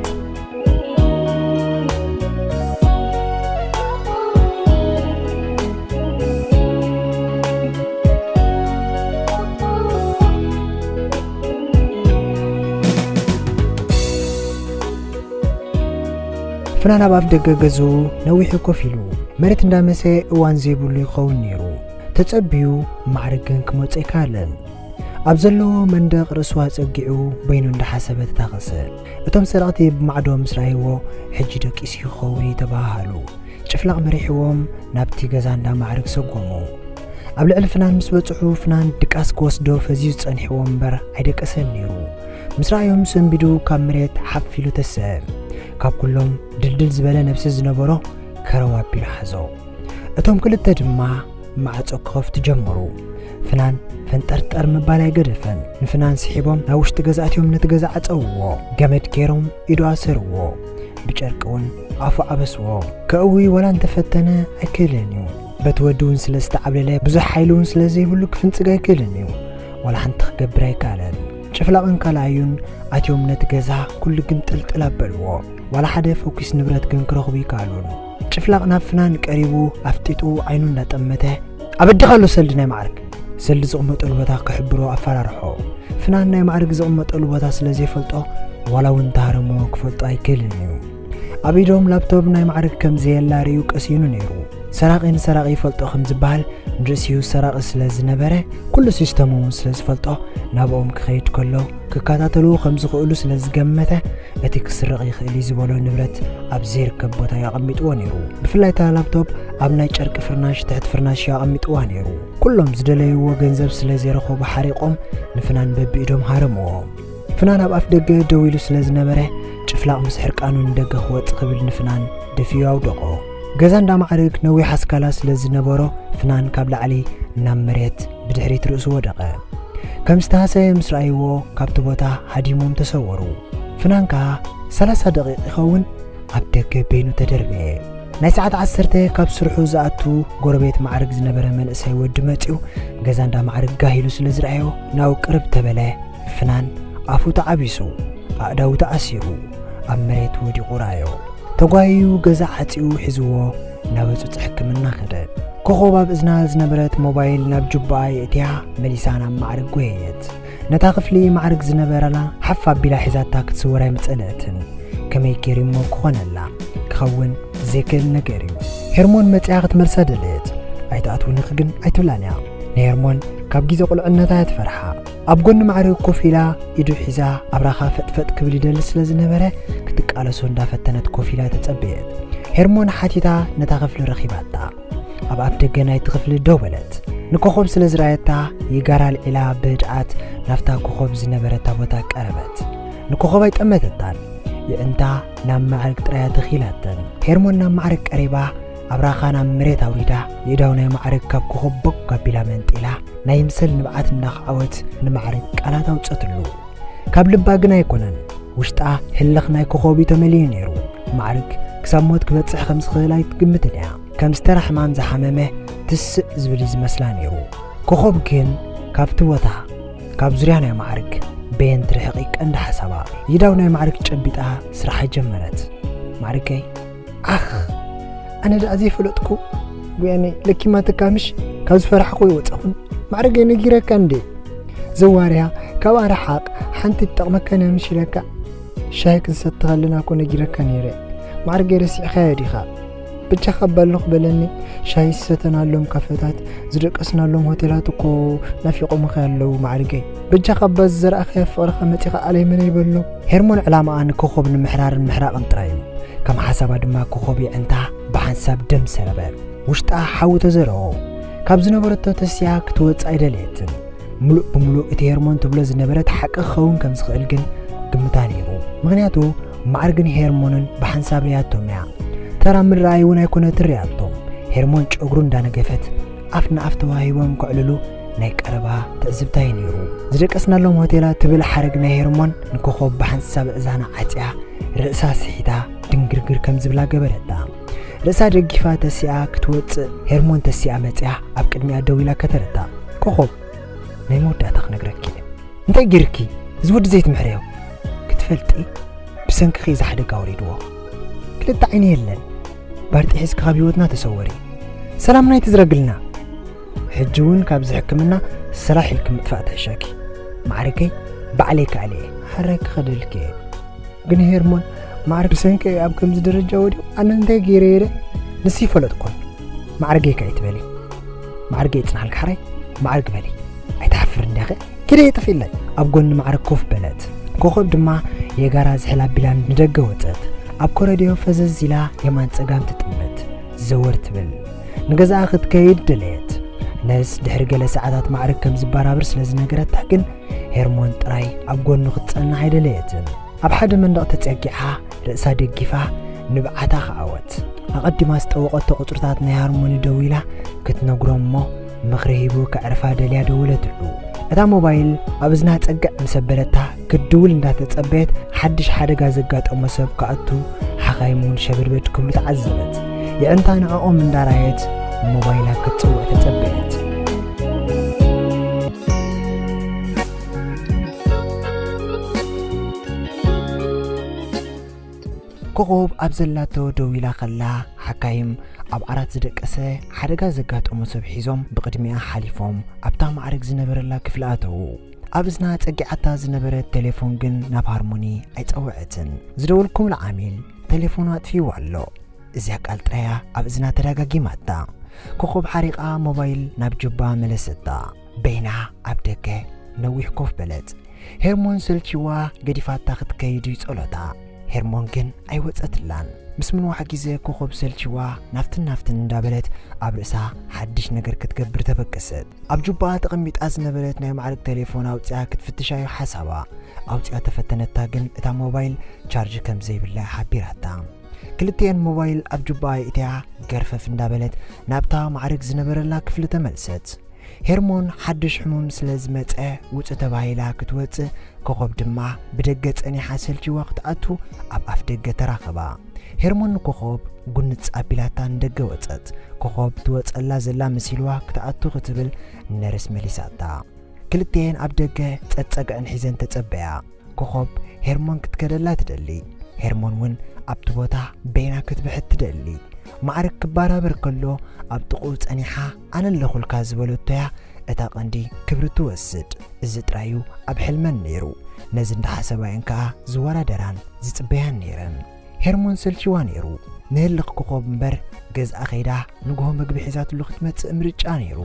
ፍናን ኣብ ኣፍ ደገ ገዝኡ ነዊሑ ኮፍ ኢሉ መሬት እንዳመሰ እዋን ዘይብሉ ይኸውን ነይሩ። ተጸብዩ ማዕርግ ግን ክመጾ ኣይከኣለን። ኣብ ዘለዎ መንደቕ ርእሱ ኣጸጊዑ በይኑ እንዳሓሰበ ተታኸሰ። እቶም ሰረቕቲ ብማዕዶ ምስ ረኣይዎ ሕጂ ደቂሱ ይኸውን እዩ ተባሃሃሉ። ጭፍላቕ መሪሕዎም ናብቲ ገዛ እንዳ ማዕርግ ሰጎሙ። ኣብ ልዕሊ ፍናን ምስ በጽሑ ፍናን ድቃስ ክወስዶ ፈዚዙ ጸኒሕዎ እምበር ኣይደቀሰን ነይሩ። ምስ ረኣዮም ሰንቢዱ ካብ መሬት ሓፍ ኢሉ ተሰአ። ካብ ኩሎም ድልድል ዝበለ ነብሲ ዝነበሮ ከረው ኣቢሉ ሓዞ። እቶም ክልተ ድማ ማዕጾ ክኸፍቱ ጀመሩ። ፍናን ፈንጠርጠር ምባል ኣይገደፈን። ንፍናን ስሒቦም ናብ ውሽጢ ገዛ ኣትዮም ነቲ ገዛ ዓጸውዎ። ገመድ ገይሮም ኢዱ ኣሰርዎ። ብጨርቂ እውን ኣፉ ዓበስዎ። ከእዊ ዋላ እንተፈተነ ኣይክእልን እዩ። በቲ ወዲ እውን ስለ ዝተዓብለለ ብዙሕ ሓይሊ እውን ስለ ዘይብሉ ክፍንጽግ ኣይክእልን እዩ። ዋላ ሓንቲ ክገብር ኣይከኣለን። ጭፍላቕን ካልኣዩን ኣትዮም ነቲ ገዛ ኩሉ ግን ጥልጥል ኣበልዎ። ዋላ ሓደ ፈኲስ ንብረት ግን ክረኽቡ ይከኣሉን። ጭፍላቕ ናብ ፍናን ቀሪቡ ኣፍጢጡ ዓይኑ እንዳጠመተ፣ "ኣብ ኣደኻ ኣሎ ሰልዲ ናይ ማዕርግ፣ ሰልዲ ዝቕመጠሉ ቦታ ክሕብሮ ኣፈራርሖ። ፍናን ናይ ማዕርግ ዝቕመጠሉ ቦታ ስለ ዘይፈልጦ፣ ዋላ እውን እንተሃረምዎ ክፈልጦ ኣይክእልን እዩ። ኣብ ኢዶም ላፕቶፕ ናይ ማዕርግ ከም ዘየላ ርእዩ ቀሲኑ ነይሩ። ሰራቒ ንሰራቒ ይፈልጦ ከም ዝበሃል፣ ንርእሲኡ ሰራቒ ስለ ዝነበረ፣ ኩሉ ሲስተም እውን ስለ ዝፈልጦ፣ ናብኦም ክኸይድ ከሎ ክከታተልዎ ከም ዝኽእሉ ስለ ዝገመተ፣ እቲ ክስረቕ ይኽእል እዩ ዝበሎ ንብረት ኣብ ዘይርከብ ቦታ እዩ ኣቐሚጥዎ ነይሩ። ብፍላይ እታ ላፕቶፕ ኣብ ናይ ጨርቂ ፍርናሽ ትሕቲ ፍርናሽ እዩ ኣቐሚጥዋ ነይሩ። ኩሎም ዝደለይዎ ገንዘብ ስለ ዘይረኸቡ ሓሪቖም ንፍናን በብኢዶም ሃረምዎ። ፍናን ኣብ ኣፍ ደገ ደው ኢሉ ስለ ዝነበረ፣ ጭፍላቕ ምስ ሕርቃኑ ንደገ ክወጽእ ክብል ንፍናን ደፊኡ ኣውደቖ። ገዛ እንዳ ማዕርግ ነዊሕ ኣስካላ ስለ ዝነበሮ፣ ፍናን ካብ ላዕሊ ናብ መሬት ብድሕሪት ርእሱ ወደቐ። ከም ዝተሃሰየ ምስ ረኣይዎ፣ ካብቲ ቦታ ሃዲሞም ተሰወሩ። ፍናን ከኣ ሰላሳ ደቂቕ ይኸውን ኣብ ደገ በይኑ ተደርበየ። ናይ ሰዓት ዓሰርተ ካብ ስርሑ ዝኣቱ ጎረቤት ማዕርግ ዝነበረ መንእሰይ ወዲ መጺኡ፣ ገዛ እንዳ ማዕርግ ጋሂሉ ስለ ዝረኣዮ፣ ናብኡ ቅርብ ተበለ። ፍናን ኣፉ ተዓቢሱ፣ ኣእዳዉ ተኣሲሩ፣ ኣብ መሬት ወዲቑ ረኣዮ። ተጓይዩ ገዛ ዓጺኡ ሒዝዎ ናብ ህጹጽ ሕክምና ከደ። ኮኾብ ኣብ እዝና ዝነበረት ሞባይል ናብ ጁባኣ የእትያ መሊሳ ናብ ማዕርግ ጎየየት። ነታ ክፍሊ ማዕርግ ዝነበረላ ሓፍ ኣቢላ ሒዛታ ክትስወር ኣይምጸለእትን። ከመይ ገይሩ እሞ ክኾነላ? ክኸውን ዘይክእል ነገር እዩ። ሄርሞን መጺኣ ክትመልሳ ደለየት። ኣይትኣትውንኺ ግን ኣይትብላን እያ። ንሄርሞን ካብ ግዜ ቁልዕነታ እያ ትፈርሓ። ኣብ ጎኒ ማዕርግ ኮፍ ኢላ ኢዱ ሒዛ ኣብራኻ ፈጥፈጥ ክብል ይደሊ ስለ ዝነበረ ክትቃለሶ እንዳፈተነት ኮፍ ኢላ ተጸበየት። ሄርሞን ሓቲታ ነታ ክፍሊ ረኺባታ። ኣብ ኣፍ ደገ ናይቲ ክፍሊ ደው በለት። ንኮኾብ ስለ ዝረኣየታ ይጋራ ኣልዒላ ብህድኣት ናብታ ኮኾብ ዝነበረታ ቦታ ቀረበት። ንኮኾብ ኣይጠመተታን። የዕንታ ናብ ማዕርግ ጥራያ ተኺላተን። ሄርሞን ናብ ማዕርግ ቀሪባ ኣብራኻ ናብ መሬት ኣውሪዳ የእዳው ናይ ማዕርግ ካብ ኮኾብ ቦግ ኣቢላ መንጢላ ናይ ምሰል ንብዓት እንዳኸዓወት ንማዕርግ ቃላት ኣውጸትሉ። ካብ ልባ ግን ኣይኮነን፣ ውሽጣ ህልኽ ናይ ኮኾብ እዩ ተመሊኡ ነይሩ። ማዕርግ ክሳብ ሞት ክበጽሕ ከም ዝኽእል ኣይትግምትን እያ። ከም ዝተራ ሕማም ዝሓመመ ትስእ ዝብል እዩ ዝመስላ ነይሩ። ኮኾብ ግን ካብቲ ቦታ፣ ካብ ዙርያ ናይ ማዕርግ በየን ትርሕቕ እዩ ቀንዲ ሓሳባ። ይዳው ናይ ማዕርግ ጨቢጣ ስራሓ ጀመረት። ማዕርገይ፣ ዓኽ፣ ኣነ ደኣ ዘይፈለጥኩ፣ ወያኔ ለኪማትካ ምሽ? ካብ ዝፈራሕኩ ይወጻኹን። ማዕርገይ ነጊረካ እንዴ? ዘዋርያ፣ ካብ ኣረሓቕ ሓንቲ ትጠቕመካ ነምሽ ኢለካ። ሻሂ ክንሰቲ ከለና እኮ ነጊረካ ነይረ። ማዕርገይ ረሲዕካዮ ዲኻ? በጃኻ እባ ኣለኹ በለኒ። ሻሂ ዝሰተናሎም ካፈታት፣ ዝደቀስናሎም ሆቴላት እኮ ናፊቖምኻ ኣለዉ ማዕርገይ። በጃኻ እባ ዝዘራእኻዮ ፍቕርኻ መጺኻ ኣለይ መነይ በሎ። ሄርሞን ዕላማኣ ንኮኾብ ንምሕራርን ምሕራቕን ጥራይ እዩ። ከም ሓሳባ ድማ ኮኾብ የዕንታ ብሓንሳብ ደም ሰረበ። ውሽጣ ሓዊ ተዘረኦ። ካብ ዝነበረቶ ተሲኣ ክትወጽእ ኣይደለየትን። ምሉእ ብምሉእ እቲ ሄርሞን ትብሎ ዝነበረት ሓቂ ክኸውን ከም ዝኽእል ግን ግምታ ነይሩ። ምኽንያቱ ማዕርግን ሄርሞንን ብሓንሳብ ርያቶም እያ። ተራ ምርኣይ እውን ኣይኮነትን ርያቶም። ሄርሞን ጨጉሩ እንዳነገፈት ኣፍ ንኣፍ ተዋሂቦም ከዕልሉ ናይ ቀረባ ትዕዝብታ እዩ ነይሩ። ዝደቀስናሎም ሆቴላት ትብል ሓረግ ናይ ሄርሞን ንኮኾብ ብሓንሳብ እዛና ዓጽያ ርእሳ ስሒታ ድንግርግር ከም ዝብላ ገበረታ። ርእሳ ደጊፋ ተሲኣ ክትወጽእ ሄርሞን ተሲኣ መጽያ ኣብ ቅድሚኣ ደው ኢላ ከተረታ። ኮኾብ፣ ናይ መወዳእታ ክነግረኪ እየ። እንታይ ጌርኪ? እዚ ወዲ ዘይትምሕረዮ ክትፈልጢ ብሰንክኺ እዚ ሓደጋ ወሪድዎ። ክልተ ዓይኒ የለን። ባርጢ ሒዝኪ ካብ ህይወትና ተሰወሪ። ሰላምና ኣይትዝረግልና። ሕጂ እውን ካብዚ ሕክምና ስራሕ ኢልኪ ምጥፋእ ትሕሸኪ። ማዕረገይ ባዕለይ ክኣልየ። ሓራይ ክኸደልኪ እየ። ግን ሄርሞን ማዕረግ ብሰንኪ ኣብ ከምዚ ደረጃ ወዲቑ ኣነ እንታይ ገይረ እየ ደ? ንስ ይፈለጥኩን። ማዕረገይ ከ ኣይትበሊ። ማዕረገይ ይጽናሕልኪ ሓራይ። ማዕረግ በሊ። ኣይትሓፍር እንዲያኸ? ኪደ የጥፊለይ። ኣብ ጎኒ ማዕረግ ኮፍ በለት። ኮኸብ ድማ የጋራ ዝሕል ኣቢላ ንደገ ወጸት። ኣብ ኮረድዮ ፈዘዝ ኢላ የማን ጸጋም ትጥምት። ዘወር ትብል። ንገዛኣ ክትከይድ ደለየት። ነስ ድሕሪ ገለ ሰዓታት ማዕረግ ከም ዝበራብር ስለ ዝነገረታ ግን ሄርሞን ጥራይ ኣብ ጎኑ ክትጸንሕ ኣይደለየትን። ኣብ ሓደ መንደቕ ተጸጊዓ ርእሳ ደጊፋ ንብዓታ ከኣወት። ኣቐዲማ ዝጠወቐቶ ቁጽርታት ናይ ሃርሞኒ ደዊላ ክትነግሮ እሞ ምኽሪ ሂቡ ከዕርፋ ደልያ ደወለትሉ። እታ ሞባይል ኣብ እዝና ጸግዕ ምስ ኣበለታ ክትድውል እንዳተጸበየት ሓድሽ ሓደጋ ዘጋጠሞ ሰብ ክኣቱ ሓኻይም እውን ሸበድበድ ክብሉ ተዓዘበት። የዕንታ ንዕኦም እንዳራየት ሞባይላ ክትጽውዕ ተጸበየት። ኮኾብ ኣብ ዘላቶ ደው ኢላ ከላ ሓካይም ኣብ ዓራት ዝደቀሰ ሓደጋ ዘጋጠሞ ሰብ ሒዞም ብቕድሚኣ ሓሊፎም ኣብታ ማዕርግ ዝነበረላ ክፍሊ ኣተዉ። ኣብ እዝና ጸጊዓታ ዝነበረት ቴሌፎን ግን ናብ ሃርሞኒ ኣይጸወዐትን። ዝደወልኩምላ ዓሚል ቴሌፎኑ ኣጥፊእዋ ኣሎ። እዚኣ ቃል ጥራያ ኣብ እዝና ተደጋጊማታ። ኮኾብ ሓሪቓ ሞባይል ናብ ጁባ መለሰታ። በይና ኣብ ደገ ነዊሕ ኮፍ በለት። ሄርሞን ሰልቺዋ ገዲፋታ ክትከይድ እዩ ጸሎታ። ሄርሞን ግን ኣይወጸትላን። ምስ ምንዋሕ ግዜ ኮኾብ ሰልቺዋ ናብትን ናብትን እንዳበለት ኣብ ርእሳ ሓድሽ ነገር ክትገብር ተበገሰት። ኣብ ጁባኣ ተቐሚጣ ዝነበረት ናይ ማዕርግ ቴሌፎን ኣውጺኣ ክትፍትሻ እዩ ሓሳባ። ኣውጺኣ ተፈተነታ ግን እታ ሞባይል ቻርጅ ከም ዘይብላ ሓቢራታ። ክልቲኤን ሞባይል ኣብ ጁባኣ የእትያ ገርፈፍ እንዳበለት ናብታ ማዕርግ ዝነበረላ ክፍሊ ተመልሰት። ሄርሞን ሓድሽ ሕሙም ስለ ዝመጸ ውጹ ተባሂላ ክትወጽእ፣ ኮኾብ ድማ ብደገ ጸኒሓ ሰልቺዋ ክትኣቱ ኣብ ኣፍ ደገ ተራኸባ። ሄርሞን ንኮኾብ ጉንጽ ኣቢላታ ንደገ ወጸት። ኮኾብ ትወጸላ ዘላ መሲልዋ ክትኣቱ ክትብል ነርስ መሊሳታ። ክልቲኤን ኣብ ደገ ጸጸግዐን ሒዘን ተጸበያ። ኮኾብ ሄርሞን ክትከደላ ትደሊ። ሄርሞን እውን ኣብቲ ቦታ በይና ክትብሕት ትደሊ። ማዕርግ ክባራበር ከሎ ኣብ ጥቕኡ ጸኒሓ ኣነ ኣለኹልካ ዝበለቶያ እታ ቀንዲ ክብሪ ትወስድ። እዚ ጥራዩ ኣብ ሕልመን ነይሩ። ነዚ እንዳሓሰባ እየን ከኣ ዝወዳደራን ዝጽበያን ነይረን። ሄርሞን ሰልችዋ ነይሩ። ንህልኽ ኮኾብ እምበር ገዝኣ ከይዳ ንግሆ መግቢ ሒዛትሉ ክትመጽእ ምርጫ ነይሩ።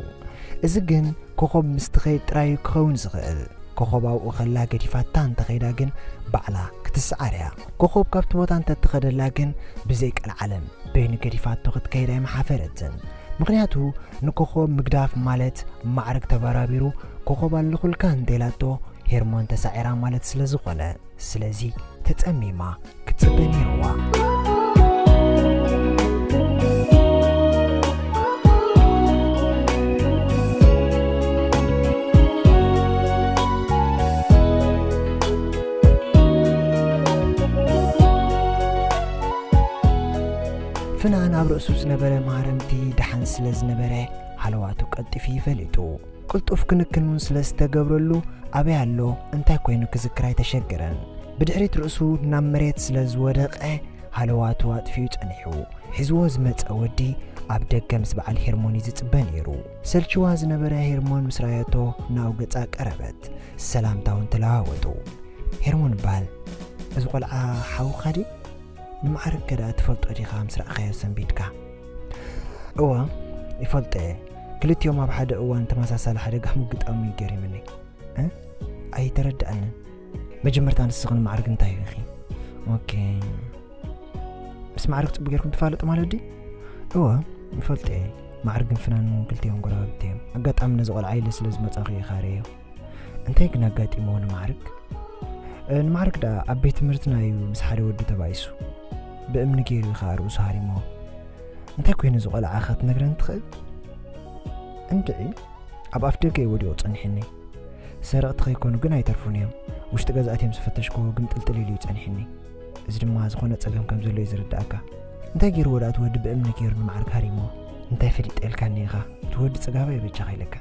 እዚ ግን ኮኾብ ምስ ትኸይድ ጥራይ እዩ ክኸውን ዝኽእል። ኮኾብ ኣብኡ ከላ ገዲፋታ እንተኸይዳ ግን ባዕላ ክትስዓር እያ። ኮኾብ ካብቲ ቦታ እንተትኸደላ ግን ብዘይ ቀልዓለም በይኑ ገዲፋቶ ክትከይድ ኣይምሓፈረትን። ምኽንያቱ ንኮኾብ ምግዳፍ ማለት ማዕርግ ተበራቢሩ ኮኾብ ኣለኹልካ እንተኢላቶ ሄርሞን ተሳዒራ ማለት ስለ ዝኾነ። ስለዚ ተጸሚማ ክትጽበ ነይርዋ። ፍናን ኣብ ርእሱ ዝነበረ ማህረምቲ ደሓን ስለ ዝነበረ ሃለዋቱ ቀልጢፉ እዩ ፈሊጡ። ቅልጡፍ ክንክን እውን ስለ ዝተገብረሉ ኣበይ ኣሎ እንታይ ኮይኑ ክዝክር ኣይተሸገረን። ብድሕሪት ርእሱ ናብ መሬት ስለ ዝወደቐ ሃለዋቱ ኣጥፊኡ ጸኒሑ። ሒዝዎ ዝመጸ ወዲ ኣብ ደገ ምስ በዓል ሄርሞን እዩ ዝጽበ ነይሩ። ሰልችዋ ዝነበረ ሄርሞን ምስ ረኣየቶ ናው ገጻ ቀረበት። ሰላምታ እውን ተለዋወጡ። ሄርሞን ይበሃል። እዚ ቆልዓ ሓውኻ ድዩ? ንማዕርግ ከ ደኣ ትፈልጦ ዲኻ ምስ ረኣኻዮ ሰንቢድካ? እወ፣ ይፈልጦ እየ። ክልቲኦም ኣብ ሓደ እዋን ተመሳሳሊ ሓደጋ ምግጣሙ እዩ ገሪምኒ። እ? ኣይተረድኣንን። መጀመርታ ንስኽን ማዕርግ እንታይ ኢኺ? ኦኬ። ምስ ማዕርግ ጽቡቅ ጌርኩም ትፋለጡ ማለት ድዩ? እወ፣ ይፈልጦ እየ። ማዕርግን ፍናንን ክልቲኦም ጎረባብቲ እዮም። ኣጋጣሚ ነዚ ቆልዓ ኢለ ስለ ዝመጻኹ እየ ካረዮ። እንታይ ግን ኣጋጢምዎ ንማዕርግ? እ፣ ንማዕርግ ደኣ ኣብ ቤት ትምህርትና እዩ ምስ ሓደ ወዲ ተባኢሱ። ብእምኒ ገይሩ እዩ ከኣ ርእሱ ሃሪምዎ። እንታይ ኮይኑ እዚ ቆልዓ ኸ ትነግረኒ ትኽእል? እንድዒ፣ ኣብ ኣፍ ደገ እዩ ወዲቑ ጸኒሕኒ። ሰረቕቲ ከይኮኑ ግን ኣይተርፉን እዮም። ውሽጢ ገዛ ኣትዮም ዝፈተሽክዎ ግምጥልጥል ኢሉ እዩ ጸኒሕኒ። እዚ ድማ ዝኾነ ጸገም ከም ዘሎ እዩ ዝርድኣካ። እንታይ ገይርዎ ደኣ እቲ ወዲ ብእምኒ ገይሩ ንማዕርግ ሃሪምዎ? እንታይ ፈሊጠ ኢልካኒ ኢኻ? እቲ ወዲ ጽጋባይ በጃኻ ኢለካ።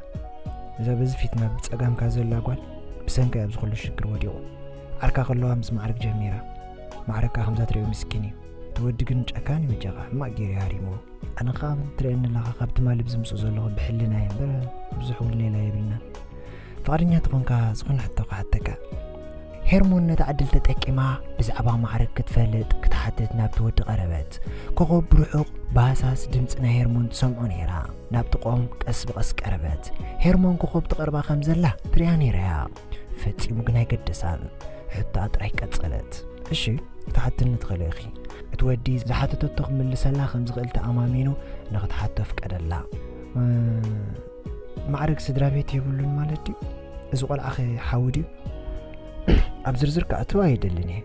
እዛ በዚ ፊትና ብጸጋምካ ዘላ ጓል ብሰንካ እዩ ኣብዚ ኩሉ ሽግር ወዲቑ። ዓርካ ከለዋ ምስ ማዕርግ ጀሚራ። ማዕርግ ከኣ ከምዛ ትሪኦ ምስኪን እዩ። እቲ ወዲ ግን ጨካን እዩ በጃኻ፣ ሕማቕ ገይሩ እዩ ሃሪምዎ። ኣነ ከኣ ትርእየኒ ኣለኻ፣ ካብ ትማሊ ብዝምጽእ ዘለኹ ብሕልናየ እምበር ብዙሕ ውሌላ የብልናን። ፍቓደኛ ተኾንካ ዝኾነ ሕቶ ክሓተካ። ሄርሞን ነታ ዕድል ተጠቂማ ብዛዕባ ማዕርግ ክትፈልጥ ክትሓትት ናብቲ ወዲ ቀረበት። ኮኾብ ብርሑቕ ብሃሳስ ድምጺ ናይ ሄርሞን ትሰምዖ ነይራ። ናብ ጥቕኦም ቀስ ብቐስ ቀረበት። ሄርሞን ኮኾብ ትቐርባ ከም ዘላ ትሪኣ ነይራ እያ። ፈጺሙ ግን ኣይገደሳን። ሕቶኣ ጥራይ ቀጸለት። እሺ፣ ክትሓትኒ ትኽእሊ ኢኺ። እቲ ወዲ ዝሓተተቶ ክምልሰላ ከም ዝኽእል ተኣማሚኑ ንኽትሓቶ ፍቀደላ። እ፣ ማዕርግ ስድራ ቤት የብሉን ማለት ድዩ? እዚ ቆልዓኸ ሓዊ ድዩ? ኣብ ዝርዝር ክኣትው ኣይደልን እየ።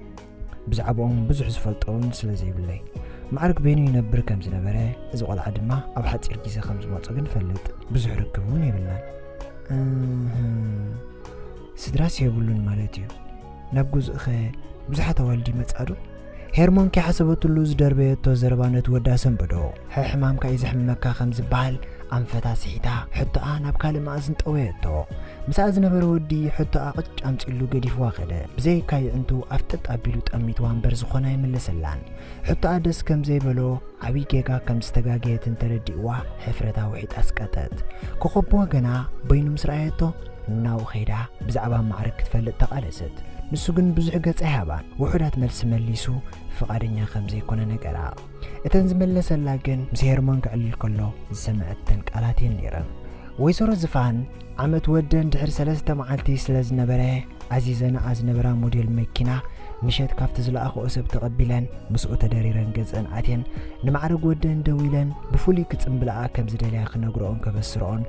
ብዛዕባኦም ብዙሕ ዝፈልጦ እውን ስለ ዘይብለይ። ማዕርግ በይኑ ይነብር ከም ዝነበረ፣ እዚ ቆልዓ ድማ ኣብ ሓጺር ግዜ ከም ዝመጾ ግን እፈልጥ። ብዙሕ ርክብ እውን የብልናን። እህ፣ ስድራስ የብሉን ማለት እዩ። ናብ ገዝኡኸ ብዙሓት ኣዋልድ ይመጻ ዶ? ሄርሞን ከይሓሰበትሉ ዝደርበየቶ ዘረባ ነቲ ወዲ ኣሰንበዶ። ሕሕማምካ እዩ ዘሕምመካ ከም ዝበሃል ኣንፈታ ስሒታ ሕቶኣ ናብ ካልእ መኣዝን ጠወየቶ። ምስኣ ዝነበረ ወዲ ሕቶኣ ቅጭ ኣምጺሉ ገዲፍዋ ከደ። ብዘይ ካይዕንቱ ኣፍጠጥ ኣቢሉ ጠሚትዋ እምበር ዝኾነ ኣይመለሰላን። ሕቶኣ ደስ ከም ዘይበሎ ዓብዪ ጌጋ ከም ዝተጋገየት እንተረዲእዋ ሕፍረታ ውሒጣ ኣስቀጠት። ኮኸብ ብወገና በይኑ ምስ ረኣየቶ ናብኡ ከይዳ ብዛዕባ ማዕረግ ክትፈልጥ ተቓለሰት። ንሱ ግን ብዙሕ ገጽ ኣይሃባን። ውሑዳት መልሲ መሊሱ ፍቓደኛ ከም ዘይኮነ ነገራ። እተን ዝመለሰላ ግን ምስ ሄርሞን ክዕልል ከሎ ዝሰምዐተን ቃላት እየን ነይረን። ወይዘሮ ዝፋን ዓመት ወደን ድሕሪ ሰለስተ መዓልቲ ስለ ዝነበረ ኣዚዘንኣ ዝነበራ ሞዴል መኪና ምሸት ካብቲ ዝለኣኽኦ ሰብ ተቐቢለን ምስኡ ተደሪረን ገዝአን ኣትየን ንማዕረግ ወደን ደዊለን ብፍሉይ ክጽምብልኣ ከም ዝደልያ ክነግርኦን ከበስርኦን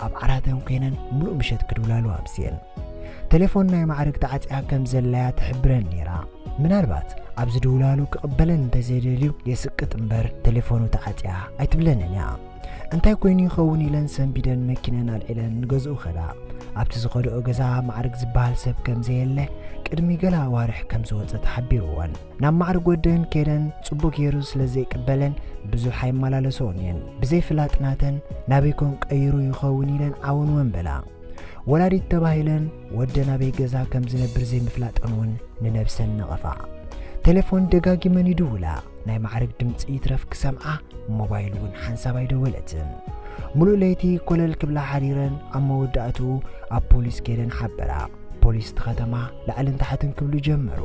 ኣብ ዓራተን ኮይነን ምሉእ ምሸት ክድውላሉ ኣምስየን። ቴሌፎን ናይ ማዕረግ ተዓጽያ ከም ዘለያ ትሕብረን ነይራ። ምናልባት ኣብ ዝድውላሉ ክቕበለን እንተዘይደልዩ የስቅጥ እምበር ቴሌፎኑ ተዓጽያ ኣይትብለንን እያ። እንታይ ኮይኑ ይኸውን ኢለን ሰንቢደን መኪነን ኣልዒለን ንገዝኡ ከዳ። ኣብቲ ዝኸድኦ ገዛ ማዕርግ ዝበሃል ሰብ ከም ዘየለ ቅድሚ ገለ ኣዋርሕ ከም ዝወጸ ተሓቢርወን። ናብ ማዕርግ ወደን ከይደን ጽቡቕ ገይሩ ስለ ዘይቅበለን ብዙሕ ኣይመላለሰኦን እየን። ብዘይ ፍላጥ ናተን ናበይ ኮን ቀይሩ ይኸውን ኢለን ዓወንወን በላ። ወላዲት ተባሂለን ወደን ኣበይ ገዛ ከም ዝነብር ዘይምፍላጠን እውን ንነብሰን ነቐፋ። ቴሌፎን ደጋጊመን ይድውላ። ናይ ማዕርግ ድምጺ ይትረፍ ክሰምዓ ሞባይል እውን ሓንሳብ ኣይደወለትን። ሙሉእ ለይቲ ኮለል ክብላ ሓዲረን ኣብ መወዳእትኡ ኣብ ፖሊስ ከይደን ሓበራ። ፖሊስ እቲ ከተማ ላዕልን ታሕትን ክብሉ ጀመሩ።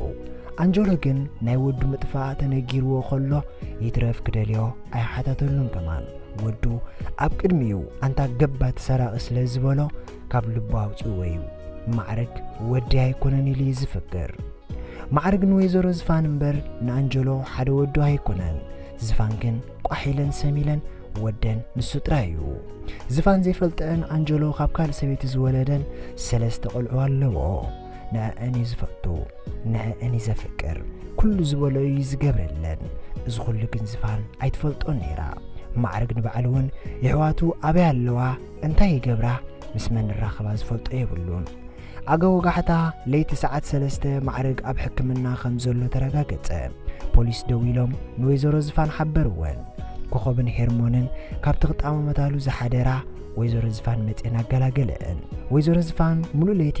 ኣንጀሎ ግን ናይ ወዱ ምጥፋእ ተነጊርዎ ከሎ ይትረፍ ክደልዮ ኣይሓተተሉን ከማን። ወዱ ኣብ ቅድሚኡ ኣንታ ገባቲ ሰራቒ ስለ ዝበሎ ካብ ልቡ ኣውጺእዎ እዩ። ማዕረግ ወዲ ኣይኮነን ኢሉ እዩ ዝፍክር። ማዕረግ ንወይዘሮ ዝፋን እምበር ንኣንጀሎ ሓደ ወዱ ኣይኮነን። ዝፋን ግን ቋሕ ኢለን ሰም ኢለን ወደን ንሱ ጥራይ እዩ። ዝፋን ዘይፈልጠን ኣንጀሎ ካብ ካልእ ሰበይቲ ዝወለደን ሰለስተ ቆልዑ ኣለዎ። ንዕአን እዩ ዝፈቱ፣ ንዕአን እዩ ዘፍቅር። ኩሉ ዝበሎ እዩ ዝገብረለን። እዚ ኩሉ ግን ዝፋን ኣይትፈልጦን ነይራ። ማዕረግ ንባዕሉ እውን የሕዋቱ ኣበይ ኣለዋ፣ እንታይ ይገብራ፣ ምስ መን ይራኸባ ዝፈልጦ የብሉን። ኣገ ወጋሕታ ለይቲ ሰዓት ሰለስተ ማዕረግ ኣብ ሕክምና ከም ዘሎ ተረጋገጸ። ፖሊስ ደዊሎም ንወይዘሮ ዝፋን ሓበርወን። ኮኸብን ሄርሞንን ካብቲ ክጣመመታሉ ዝሓደራ ወይዘሮ ዝፋን መጽየን ኣገላገለአን። ወይዘሮ ዝፋን ሙሉእ ለይቲ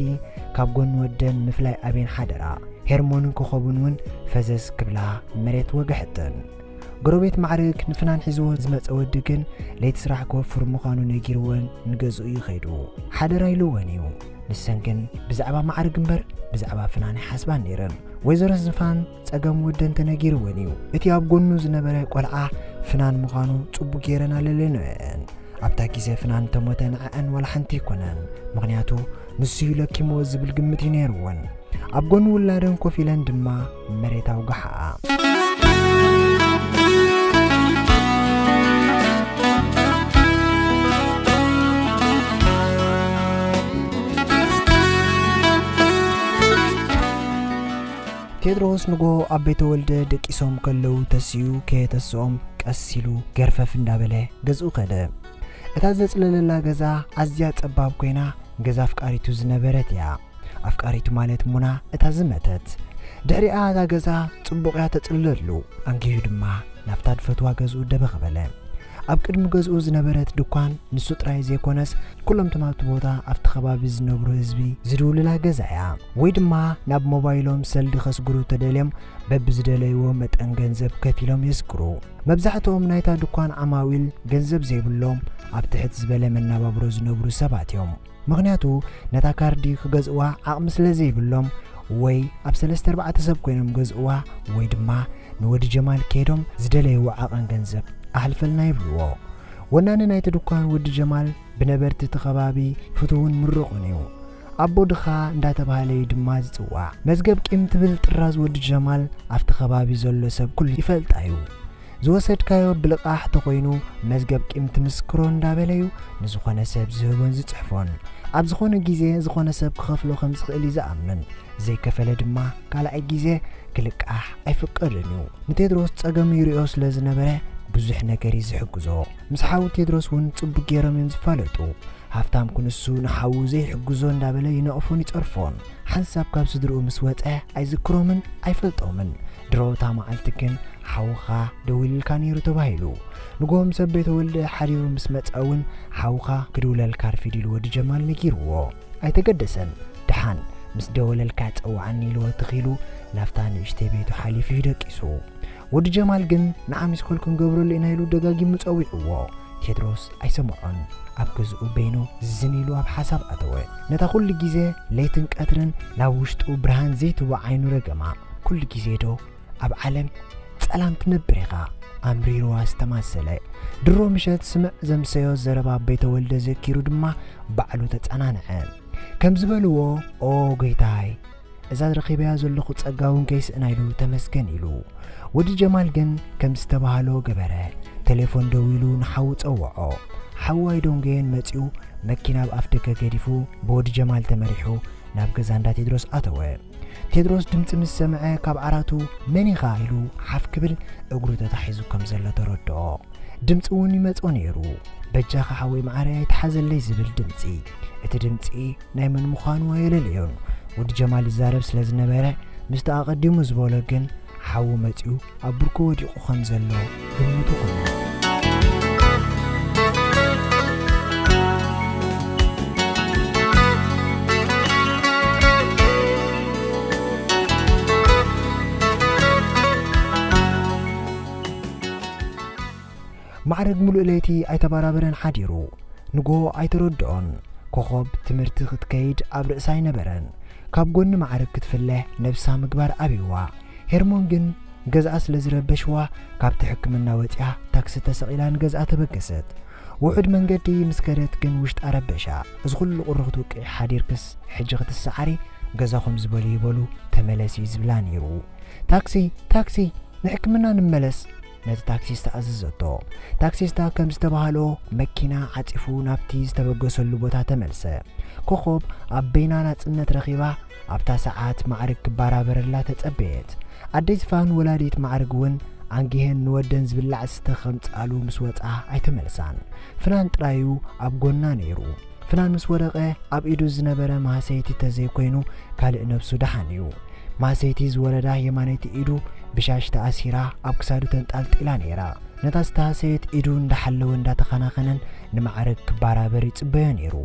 ካብ ጎኒ ወደን ምፍላይ ኣቤን ሓደራ። ሄርሞንን ኮኸብን እውን ፈዘዝ ክብላ መሬት ወግሐተን። ጎረቤት ማዕርግ ንፍናን ሒዝዎ ዝመጸ ወዲ ግን ለይቲ ስራሕ ክወፍር ምዃኑ ነጊርወን ንገዝኡ እዩ ከይዱ። ሓደራ ኢልወን እዩ። ንሰን ግን ብዛዕባ ማዕርግ እምበር ብዛዕባ ፍናን ይሓስባን ነይረን። ወይዘሮ ዝፋን ጸገም ወደን ተነጊርወን እዩ። እቲ ኣብ ጎኑ ዝነበረ ቆልዓ ፍናን ምዃኑ ጽቡቕ ገይረን ኣለለንኦን። ኣብታ ግዜ ፍናን እንተሞተ ንዕአን ዋላ ሓንቲ ኣይኮነን። ምኽንያቱ ንሱ እዩ ለኪምዎ ዝብል ግምት እዩ ነይርወን። ኣብ ጎኒ ውላደን ኮፍ ኢለን ድማ መሬት ኣውግሓኣ። ቴድሮስ ንጎ ኣብ ቤተ ወልደ ደቂሶም ከለዉ ተሲኡ ከየተስኦም ቀስ ኢሉ ገርፈፍ እንዳበለ ገዝኡ ከደ። እታ ዘጽለለላ ገዛ ኣዝያ ጸባብ ኮይና ገዛ ኣፍቃሪቱ ዝነበረት እያ። ኣፍቃሪቱ ማለት ሙና እታ ዝመተት። ድሕሪኣ እታ ገዛ ጽቡቕ እያ ተጽልለሉ። ኣንጊሁ ድማ ናብታ ድፈትዋ ገዝኡ ደበኽ በለ። ኣብ ቅድሚ ገዝኡ ዝነበረት ድኳን ንሱ ጥራይ ዘይኮነስ ኩሎም እቶም ኣብቲ ቦታ ኣብቲ ከባቢ ዝነብሩ ህዝቢ ዝድውልላ ገዛ እያ። ወይ ድማ ናብ ሞባይሎም ሰልዲ ከስግሩ ተደልዮም በብዝደለይዎ መጠን ገንዘብ ከፊሎም የስግሩ። መብዛሕትኦም ናይታ ድኳን ዓማዊል ገንዘብ ዘይብሎም ኣብ ትሕት ዝበለ መናባብሮ ዝነብሩ ሰባት እዮም። ምኽንያቱ ነታ ካርዲ ክገዝእዋ ዓቕሚ ስለ ዘይብሎም ወይ ኣብ ሰለስተ ኣርባዕተ ሰብ ኮይኖም ገዝእዋ ወይ ድማ ንወዲ ጀማል ከይዶም ዝደለይዎ ዓቐን ገንዘብ ኣሕልፈልና ይብልዎ። ወናኒ ናይቲ ድኳን ወዲ ጀማል ብነበርቲ እቲ ከባቢ ፍቱውን ምሩቕን እዩ። ኣቦ ድኻ እንዳተባህለ እዩ ድማ ዝጽዋዕ። መዝገብ ቂም ትብል ጥራዝ ወዲ ጀማል ኣብቲ ከባቢ ዘሎ ሰብ ኩሉ ይፈልጣ እዩ። ዝወሰድካዮ ብልቓሕ ተኾይኑ መዝገብ ቂም ትምስክሮ እንዳበለ እዩ ንዝኾነ ሰብ ዝህቦን ዝጽሕፎን። ኣብ ዝኾነ ግዜ ዝኾነ ሰብ ክኸፍሎ ከም ዝኽእል እዩ ዝኣምን። ዘይከፈለ ድማ ካልኣይ ግዜ ክልቃሕ ኣይፍቀድን እዩ። ንቴድሮስ ጸገሙ ይሪኦ ስለ ዝነበረ ብዙሕ ነገር እዩ ዝሕግዞ። ምስ ሓው ቴድሮስ እውን ጽቡቅ ገይሮም እዮም ዝፋለጡ። ሃፍታም ክንሱ ንሓዉ ዘይሕግዞ እንዳበለ ይነቕፎን ይጸርፎን። ሓንሳብ ካብ ስድርኡ ምስ ወጸ ኣይዝክሮምን ኣይፈልጦምን። ድሮ እታ መዓልቲ ግን ሓውኻ ደዊልልካ ነይሩ ተባሂሉ። ንግሆ ምስ ኣቤ ተወልደ ሓዲሩ ምስ መጸ እውን ሓውኻ ክድውለልካ ኣርፊዱ ኢሉ ወዲ ጀማል ነጊርዎ። ኣይተገደሰን። ደሓን ምስ ደወለልካ ጸውዓኒ ኢልዎ ትኺሉ ናብታ ንእሽተይ ቤቱ ሓሊፉ እዩ ደቂሱ። ወዲ ጀማል ግን ንዓ ሚስኮል ክንገብረሉ ኢና ኢሉ ደጋጊሙ ጸዊዕዎ። ቴድሮስ ኣይሰምዖን። ኣብ ገዝኡ በይኑ ዝን ኢሉ ኣብ ሓሳብ ኣተወ። ነታ ኩሉ ግዜ ለይትን ቀትርን ናብ ውሽጡ ብርሃን ዘይትቦ ዓይኑ ረገማ። ኩሉ ግዜ ዶ ኣብ ዓለም ጸላም ትነብር ኢኻ? ኣምሪርዋ ዝተማሰለ። ድሮ ምሸት ስምዕ ዘምሰዮ ዘረባ ኣቦይ ተወልደ ዘኪሩ ድማ ባዕሉ ተጸናንዐ። ከም ዝበልዎ፣ "ኦ ጎይታይ፣ እዛ ረኺበያ ዘለኹ ጸጋ እውን ከይስእና" ኢሉ ተመስገን ኢሉ። ወዲ ጀማል ግን ከም ዝተባህሎ ገበረ። ቴሌፎን ደዊሉ ንሓዉ ጸውዖ። ሓዉ ኣይደንጎየን መጺኡ መኪና ኣብ ኣፍ ደገ ገዲፉ ብወዲ ጀማል ተመሪሑ ናብ ገዛ እንዳ ቴድሮስ ኣተወ። ቴድሮስ ድምጺ ምስ ሰምዐ ካብ ዓራቱ "መን ኢኻ?" ኢሉ ሓፍ ክብል እግሩ ተታሒዙ ከም ዘሎ ተረድኦ። ድምጺ እውን ይመጾ ነይሩ። "በጃኻ ሓወይ መዓረይ ኣይትሓዘለይ" ዝብል ድምጺ። እቲ ድምጺ ናይ መን ምዃኑ ኣየለለዮን። ወዲ ጀማል ይዛረብ ስለ ዝነበረ ምስቲ ኣቐዲሙ ዝበሎ ግን ሓዉ መጺኡ ኣብ ብርኩ ወዲቑ ከም ዘሎ ግምቱ ኾነ። ማዕረግ ሙሉእ ለይቲ ኣይተበራበረን ሓዲሩ። ንጎ ኣይተረድኦን። ኮኾብ ትምህርቲ ክትከይድ ኣብ ርእሳ ኣይነበረን። ካብ ጎኒ ማዕረግ ክትፍለ ነብሳ ምግባር ኣብይዋ። ሄርሞን ግን ገዝኣ ስለ ዝረበሽዋ ካብቲ ሕክምና ወጺኣ ታክሲ ተሰቒላ ንገዝኣ ተበገሰት። ውሑድ መንገዲ ምስ ከደት ግን ውሽጣ ረበሻ። "እዚ ኩሉ ቁሪ ክትውቅዒ ሓዲርክስ ሕጂ ክትሰዓሪ ገዛኹም ዝበሉ ይበሉ ተመለሲ" ዝብላ ነይሩ። "ታክሲ፣ ታክሲ፣ ንሕክምና ንመለስ" ነቲ ታክሲስታ ኣዘዘቶ። ታክሲስታ ከም ዝተባህሎ መኪና ዓጺፉ ናብቲ ዝተበገሰሉ ቦታ ተመልሰ። ኮኾብ ኣብ በይና ናጽነት ረኺባ ኣብታ ሰዓት ማዕርግ ክበራበረላ ተጸበየት። ኣደይ ዝፋን ወላዲት ማዕርግ እውን ኣንጊሀን ንወደን ዝብላዕ ዝስተ ከምጽኣሉ ምስ ወጻ ኣይተመልሳን። ፍናን ጥራዩ ኣብ ጎና ነይሩ። ፍናን ምስ ወደቐ ኣብ ኢዱ ዝነበረ ማህሰይቲ ተዘይኮይኑ ካልእ ነብሱ ደሓን እዩ። ማህሰይቲ ዝወረዳ የማነይቲ ኢዱ ብሻሽ ተኣሲራ ኣብ ክሳዱ ተንጣልጢላ ነይራ። ነታ ዝተሃሰየት ኢዱ እንዳሓለወ እንዳተኸናኸነን ንማዕረግ ክባራበር ይጽበዮ ነይሩ።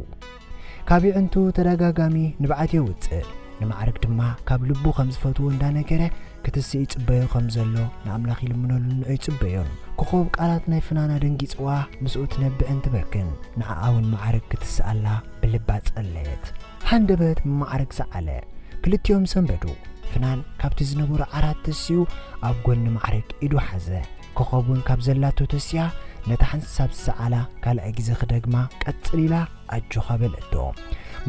ካብ የዕንቱ ተደጋጋሚ ንብዓት የውጽእ። ንማዕረግ ድማ ካብ ልቡ ከም ዝፈትዎ እንዳነገረ ክትስእ ይጽበዮ ከም ዘሎ ንኣምላኽ ይልምነሉን ንዑ ይጽበዮን። ኮኾብ ቃላት ናይ ፍናን ኣደንጊጽዋ ምስኡ ትነብዕን ትበክን። ንዓኣ እውን ማዕረግ ክትስኣላ ብልባ ጸለየት። ሃንደበት ማዕረግ ሰዓለ። ክልቲኦም ሰንበዱ። ፍናን ካብቲ ዝነበሮ ዓራት ተሲኡ ኣብ ጎኒ ማዕረግ ኢዱ ሓዘ። ኮኾብ እውን ካብ ዘላቶ ተሲኣ ነታ ሓንሳብ ዝሰዓላ ካልኣይ ግዜ ክደግማ ቀጽል ኢላ ኣጆኻ በለቶ።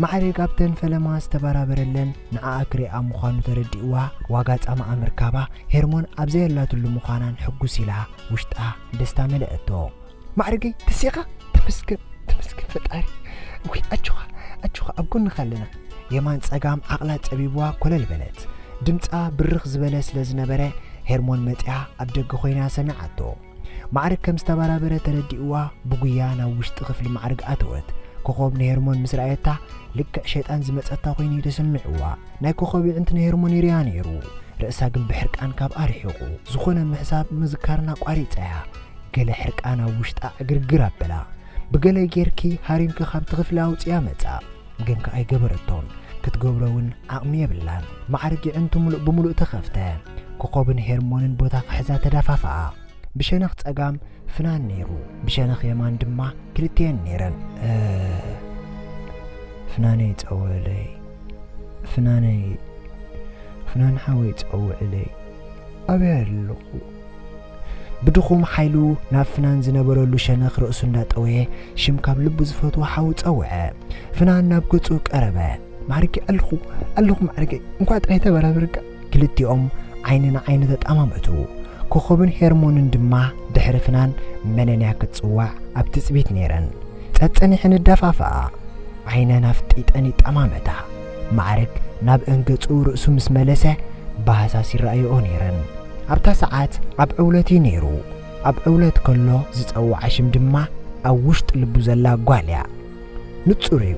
ማዕረግ ኣብተን ፈለማ ዝተበራበረለን ንዓኣ ክሪኣ ምዃኑ ተረዲእዋ ዋጋ ጻማኣ ምርካባ ሄርሞን ኣብ ዘየላትሉ ምዃናን ሕጉስ ኢላ ውሽጣ ደስታ መለአቶ። "ማዕረገይ ተሲእኻ? ተመስገን፣ ተመስገን ፈጣሪ። ውይ ኣጆኻ፣ ኣጆኻ ኣብ ጎንኻ ኣለና።" የማን ጸጋም ዓቕላ ጸቢብዋ ኮለል በለት። ድምጻ ብርኽ ዝበለ ስለ ዝነበረ ሄርሞን መጺኣ ኣብ ደገ ኮይና ሰሚዓቶ። ማዕረግ ከም ዝተበራበረ ተረዲእዋ ብጉያ ናብ ውሽጢ ክፍሊ ማዕረግ ኣተወት። ኮኾብ ንሄርሞን ምስ ረኣየታ ልክዕ ሸይጣን ዝመጸታ ኮይኑ እዩ ተሰሚዕዋ። ናይ ኮኾብ የዕንቲ ንሄርሞን ይርያ ነይሩ። ርእሳ ግን ብሕርቃን ካብ ኣርሒቑ ዝኾነ ምሕሳብ ምዝካርን ኣቋሪጻ እያ። ገለ ሕርቃን ኣብ ውሽጣ ዕግርግር ኣበላ። ብገለ ጌርኪ ሃሪምኪ ካብቲ ክፍሊ ኣውጽያ መጻ። ግን ከኣ ኣይገበረቶን። ክትገብሮ እውን ዓቕሚ የብላን። ማዕረግ የዕንቱ ምሉእ ብምሉእ ተኸፍተ። ኮኾብን ሄርሞንን ቦታ ክሕዛ ተዳፋፍኣ። ብሸነኽ ጸጋም ፍናን ነይሩ፣ ብሸነኽ የማን ድማ ክልቲኤን ነይረን። "እ፣ ፍናነይ ጸውዕለይ፣ ፍናነይ፣ ፍናን ሓወይ ጸውዕለይ፣ ኣበይ ኣለኹ?" ብድኹም ሓይሉ ናብ ፍናን ዝነበረሉ ሸነኽ ርእሱ እንዳጠወየ ሽም ካብ ልቡ ዝፈትዎ ሓው ጸውዐ። ፍናን ናብ ገጹ ቀረበ። "ማዕርጌ ኣለኹ፣ ኣለኹ ማዕርጌ፣ እንኳዕ ጥራይ ተበራበርካ።" ክልቲኦም ዓይኒ ንዓይኒ ተጠማመቱ። ኮኾብን ሄርሞንን ድማ ድሕሪ ፍናን መነንያ ክትጽዋዕ ኣብ ትጽቢት ነይረን። ጸጸኒሐን እዳፋፍኣ። ዓይነን ኣፍጢጠን ይጠማመታ። ማዕርግ ናብ እንገጹ ርእሱ ምስ መለሰ፣ ብሃሳስ ይረኣይኦ ነይረን። ኣብታ ሰዓት ኣብ ዕውለት እዩ ነይሩ። ኣብ ዕውለት ከሎ ዝጸውዓ ሽም ድማ ኣብ ውሽጢ ልቡ ዘላ ጓል እያ። ንጹር እዩ።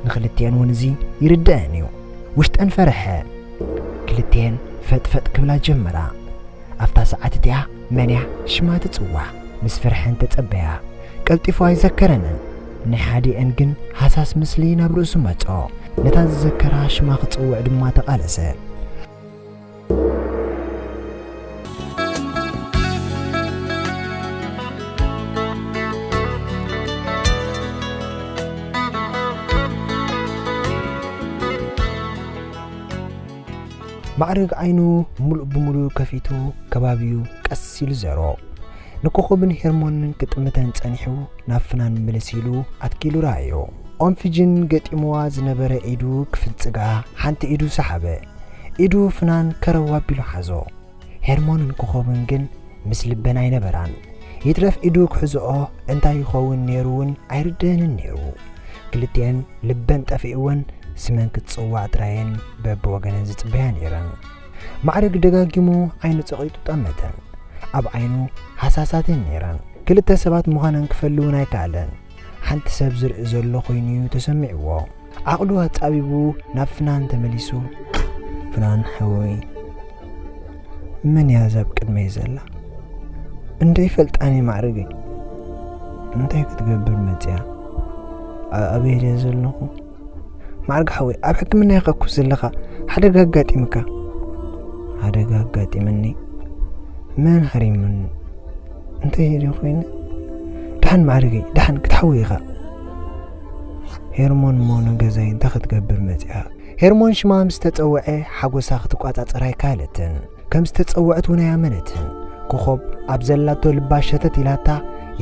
ንኽልቲኤን እውን እዚ ይርድአን እዩ። ውሽጠን ፈርሐ። ክልቲኤን ፈጥፈጥ ክብላ ጀመራ። ኣብታ ሰዓት እቲኣ መን እያ ሽማ ትጽዋዕ? ምስ ፍርሐን ተጸበያ። ቀልጢፉ ኣይዘከረንን። ናይ ሓዲኤን ግን ሃሳስ ምስሊ ናብ ርእሱ መጾ። ነታ ዝዘከራ ሽማ ክጽውዕ ድማ ተቓለሰ። ማዕርግ ዓይኑ ሙሉእ ብሙሉእ ከፊቱ ከባቢኡ ቀስ ኢሉ ዘሮ። ንኮኾብን ሄርሞንን ክጥምተን ጸኒሑ ናብ ፍናን ምልስ ኢሉ ኣትኪሉ ረኣዮ። ኦንፊጅን ገጢምዋ ዝነበረ ኢዱ ክፍንጽጋ ሓንቲ ኢዱ ሰሓበ። ኢዱ ፍናን ከረው ኣቢሉ ሓዞ። ሄርሞንን ኮኾብን ግን ምስ ልበን ኣይነበራን። ይትረፍ ኢዱ ክሕዝኦ እንታይ ይኸውን ነይሩ እውን ኣይርደንን ነይሩ። ክልቲኤን ልበን ጠፊእወን ስመን ክትጽዋዕ ጥራየን በብወገነን ዝጽበያ ነይረን። ማዕርግ ደጋጊሙ ዓይኑ ጸቒጡ ጠመተን። ኣብ ዓይኑ ሃሳሳተን ነይረን። ክልተ ሰባት ምዃነን ክፈሊ እውን ኣይከኣለን። ሓንቲ ሰብ ዝርኢ ዘሎ ኮይኑ እዩ ተሰሚዕዎ። ዓቕሉ ኣጻቢቡ ናብ ፍናን ተመሊሱ፣ ፍናን ሓወይ፣ መን እያ እዛ ኣብ ቅድመይ ዘላ? እንዶ ይፈልጣን እየ ማዕርገይ። እንታይ ክትገብር መጽያ? ኣበይ ድየ ዘለኹ? ማዕርግ ሓወይ፣ ኣብ ሕክምና ኢኻ እኮ ዘለኻ። ሓደጋ ኣጋጢምካ። ሓደጋ ኣጋጢምኒ? መን ሃሪሙኒ? እንታይ ኢሉ ኮይነ? ደሓን ማዕርገይ፣ ደሓን ክትሓዊ ኢኻ። ሄርሞን እሞ ንገዛይ እንታይ ክትገብር መጺኣ? ሄርሞን ሽማ ምስ ተጸውዐ ሓጎሳ ክትቋጻጸር ኣይከኣለትን። ከም ዝተጸውዐት እውን ኣያመነትን። ኮኾብ ኣብ ዘላቶ ልባ ሸተት ኢላታ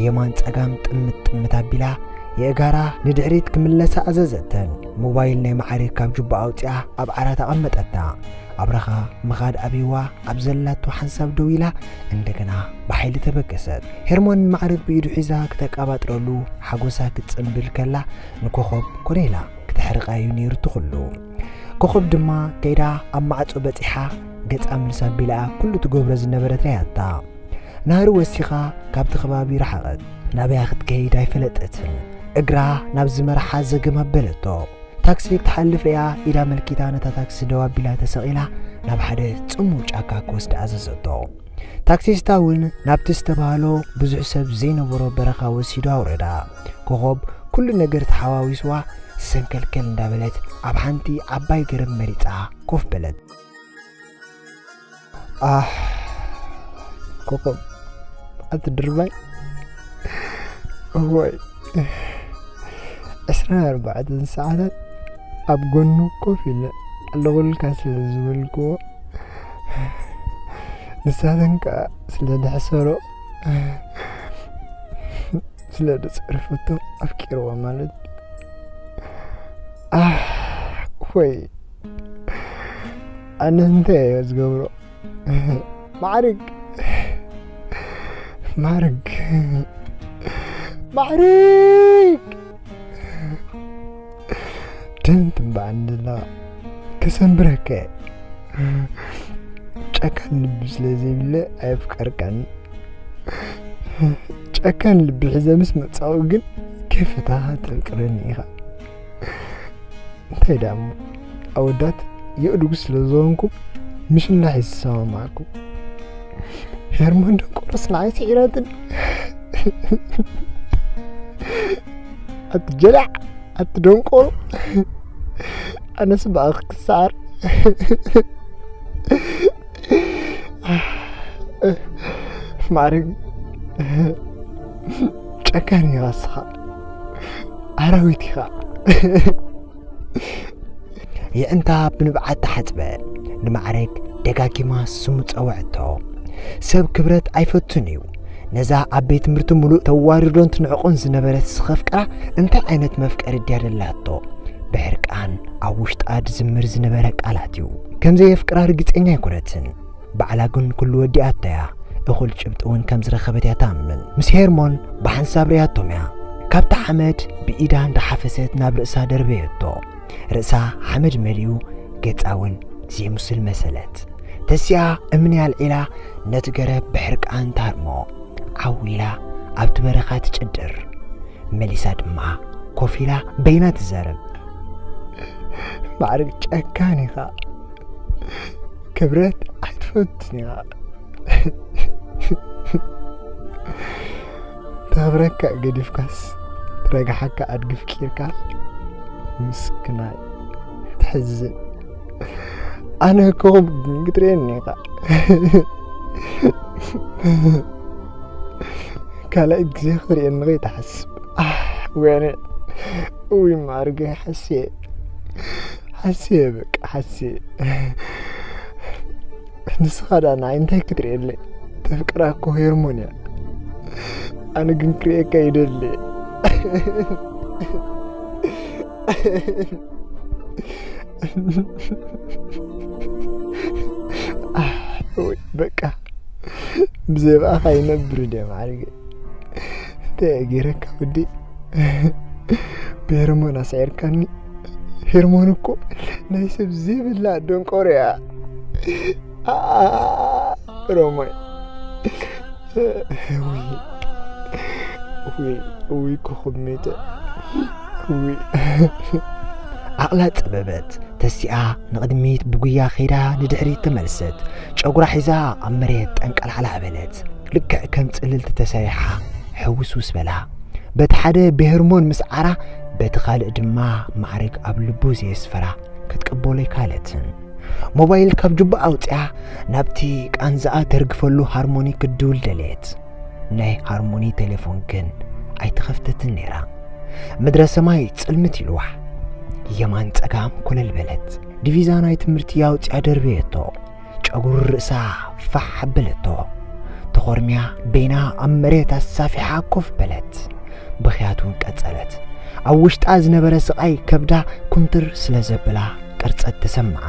የማን ጸጋም ጥምት ጥምት ኣቢላ የእጋራ ንድሕሪት ክምለሳ ኣዘዘተን። ሞባይል ናይ ማዕርግ ካብ ጁባ ኣውጺኣ ኣብ ዓራት ኣቐመጠታ። ኣብረኻ ምኻድ ኣብይዋ ኣብ ዘላቶ ሓንሳብ ደው ኢላ እንደገና ብሓይሊ ተበገሰት። ሄርሞን ማዕርግ ብኢዱ ሒዛ ክተቃባጥረሉ ሓጎሳ ክትጽንብል ከላ ንኮኾብ ኮነ ኢላ ክተሕርቃ እዩ ነይሩ እቲ ኩሉ። ኮኾብ ድማ ከይዳ ኣብ ማዕጾ በጺሓ ገጻ ምልስ ኣቢላ ኩሉ ትገብሮ ዝነበረት ረያታ። ናህሪ ወሲኻ ካብቲ ከባቢ ረሓቐት። ናበያ ክትከይድ ኣይፈለጠትን። እግራ ናብ ዝመርሓ ዘገም ኣበለቶ። ታክሲ ክትሓልፍ ሪኣ ኢዳ ኣመልኪታ ነታ ታክሲ ደው ኣቢላ ተሰቒላ ናብ ሓደ ጽምው ጫካ ክወስዳ ኣዘዘቶ። ታክሲስታ እውን ናብቲ ዝተባህሎ ብዙሕ ሰብ ዘይነበሮ በረኻ ወሲዱ ኣውረዳ። ኮኾብ ኩሉ ነገር ተሓዋዊስዋ ሰንከልከል እንዳበለት ኣብ ሓንቲ ዓባይ ገረብ መሪጻ ኮፍ በለት። ኣሕ ኮኾብ ኣቲ ድርባይ እወይ ዕስራን ኣርባዕተን ሰዓታት ኣብ ጎኑ ኮፍ ኢለ ኣለኹልካ ስለ ዝበልክዎ ንሳተን ከኣ ስለ ድሕሰሮ ስለ ድጸርፈቶ ኣፍቂርዋ ማለት ኣሕ ወይ ኣነ እንታይ እየ ዝገብሮ ማዕርግ ማዕርግ ማዕርግ ደን ትንባዕ እንድላ ከሰንብረከ ጨካን ልቢ ስለ ዘይብለ ኣየፍቀርካን ጨካን ልቢ ሒዘ ምስ መጻኡ ግን ከፍታኻ ተፍቅረኒ ኢኻ እንታይ ደኣ እሞ ኣወዳት የእዱግ ስለ ዝኾንኩም ምሽላሕ ይሰማማዕኩም ሄርሞን ደንቆሮስ ንዓይ ስዒራትን ኣቲ ጀላዕ ኣቲ ደንቆሮ ኣነስ ብኣኽ ክሰዓር ማዕርግ ጨካን ኢኻ እስኻ ኣራዊት ኢኻ የእንታ ብንብዓት ተሓጽበ ንማዕረግ ደጋጊማ ስሙ ጸውዐቶ ሰብ ክብረት ኣይፈቱን እዩ ነዛ ኣብ ቤት ትምህርቲ ሙሉእ ተዋርዶን ትንዕቆን ዝነበረት ስኸፍቅራ እንታይ ዓይነት መፍቀሪ ድያ ደላቶ ብሕርቃን ኣብ ውሽጣ ድዝምር ዝነበረ ቃላት እዩ ከምዘየፍቅራ ርግጸኛ ኣይኮነትን ባዕላ ግን ኩሉ ወዲኣቶ እያ እኹል ጭብጢ እውን ከም ዝረኸበት እያ ትኣምን ምስ ሄርሞን ብሓንሳብ ርያቶም እያ ካብቲ ሓመድ ብኢዳ እንዳሓፈሰት ናብ ርእሳ ደርበየቶ ርእሳ ሓመድ መሊኡ ገጻ እውን ዘይምስል መሰለት ተሲኣ እምኒ ኣልዒላ ነቲ ገረብ ብሕርቃን ታርሞ ዓው ኢላ ኣብቲ በረኻ ትጭድር መሊሳ ድማ ኮፍ ኢላ በይና ትዛረብ ማዕርግ ጨካን ኢኻ ክብረት ኣይትፈትን ኢኻ ተኽብረካ ገዲፍካስ ትረግሓካ ኣድጊ ፍቂርካ ምስክናይ ትሕዝን ኣነ ከኹም ክትርእየኒ ኢኻ ካልኣይ ግዜ ክትርእየኒ ከይትሓስብ ወያነ እዊ ማርገ ሓስየ ሓስየ በቃ ሓስየ ንስኻ ደኣ ንዓይ እንታይ ክትርእየለይ? ተፍቅራ እኮ ሄርሞን እያ። ኣነ ግን ክርእየካ ይደሊ። ኣሕ፣ ወይ በቃ፣ ብዘይ ብኣኻ ይነብር ድየ ማዕሪገ? እንታይ እየ ገይረካ ወዲ? ብሄርሞን ኣስዒርካኒ። ሄርሞን እኮ ናይ ሰብ ዘይብላ ደንቆሮ እያ። ኣኣ፣ ሮማይ። ውይ፣ ውይ፣ ውይ፣ ኮኸብ ሜተ። ውይ። ዓቕላ ጸበበት፣ ተሲኣ ንቕድሚት ብጉያ ኸይዳ ንድሕሪት ተመልሰት። ጨጉራ ሒዛ ኣብ መሬት ጠንቀልዓላ በለት። ልክዕ ከም ጽልልቲ ተሰሪሓ ሕውስውስ በላ። በቲ ሓደ ብሄርሞን ምስዓራ፣ በቲ ካልእ ድማ ማዕርግ ኣብ ልቡ ዘየስፈራ ክትቅበሎ ኣይከኣለትን። ሞባይል ካብ ጁባ ኣውጺኣ ናብቲ ቃንዛኣ ተርግፈሉ ሃርሞኒ ክትድውል ደለየት። ናይ ሃርሞኒ ቴሌፎን ግን ኣይተኸፍተትን ነይራ። ምድረ ሰማይ ጽልምት ኢልዋ። የማን ጸጋም ኮለል በለት። ዲቪዛ ናይ ትምህርቲ ኣውጺኣ ደርበየቶ። ጨጉሪ ርእሳ ፋሕ ኣበለቶ። ተኾርምያ በይና ኣብ መሬት ኣሳፊሓ ኮፍ በለት። ብኽያት እውን ቀጸለት። ኣብ ውሽጣ ዝነበረ ስቓይ ከብዳ ኩምትር ስለ ዘብላ ቅርጸት ተሰምዓ።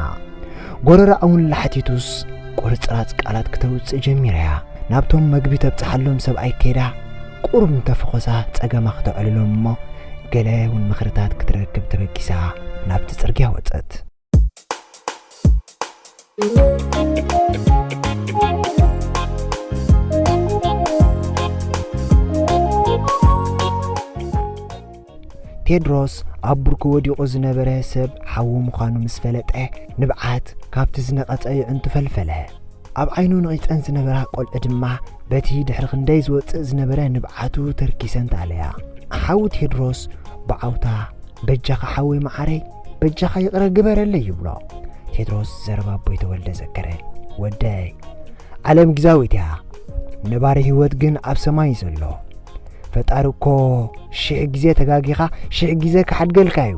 ጎረራኣ እውን ላሕቲቱስ ቁርጽራጽ ቃላት ክተውጽእ ጀሚራ እያ። ናብቶም መግቢ ተብጽሓሎም ሰብኣይ ከይዳ ቁሩብ እንተፈኾሳ ጸገማ ክተዕልሎም እሞ ገለ እውን ምኽርታት ክትረክብ ተበጊሳ ናብቲ ጽርግያ ወጸት። ቴድሮስ ኣብ ብርኩ ወዲቑ ዝነበረ ሰብ ሓዉ ምዃኑ ምስ ፈለጠ፣ ንብዓት ካብቲ ዝነቐጸ የዕንቱ ፈልፈለ። ኣብ ዓይኑ ነቒጸን ዝነበራ ቆልዑ ድማ በቲ ድሕሪ ክንደይ ዝወጽእ ዝነበረ ንብዓቱ ተርኪሰን ተኣለያ። ሓዉ ቴድሮስ ብዓውታ፣ "በጃኻ ሓወይ መዓረይ፣ በጃኻ ይቕረ ግበረለይ" ይብሎ። ቴድሮስ ዘረባ ኣቦይ ተወልደ ዘከረ። "ወደይ፣ ዓለም ግዛዊት እያ፣ ነባሪ ህይወት ግን ኣብ ሰማይ እዩ ዘሎ። ፈጣሪ እኮ ሽሕ ግዜ ተጋጊኻ ሽሕ ግዜ ክሓድገልካ እዩ።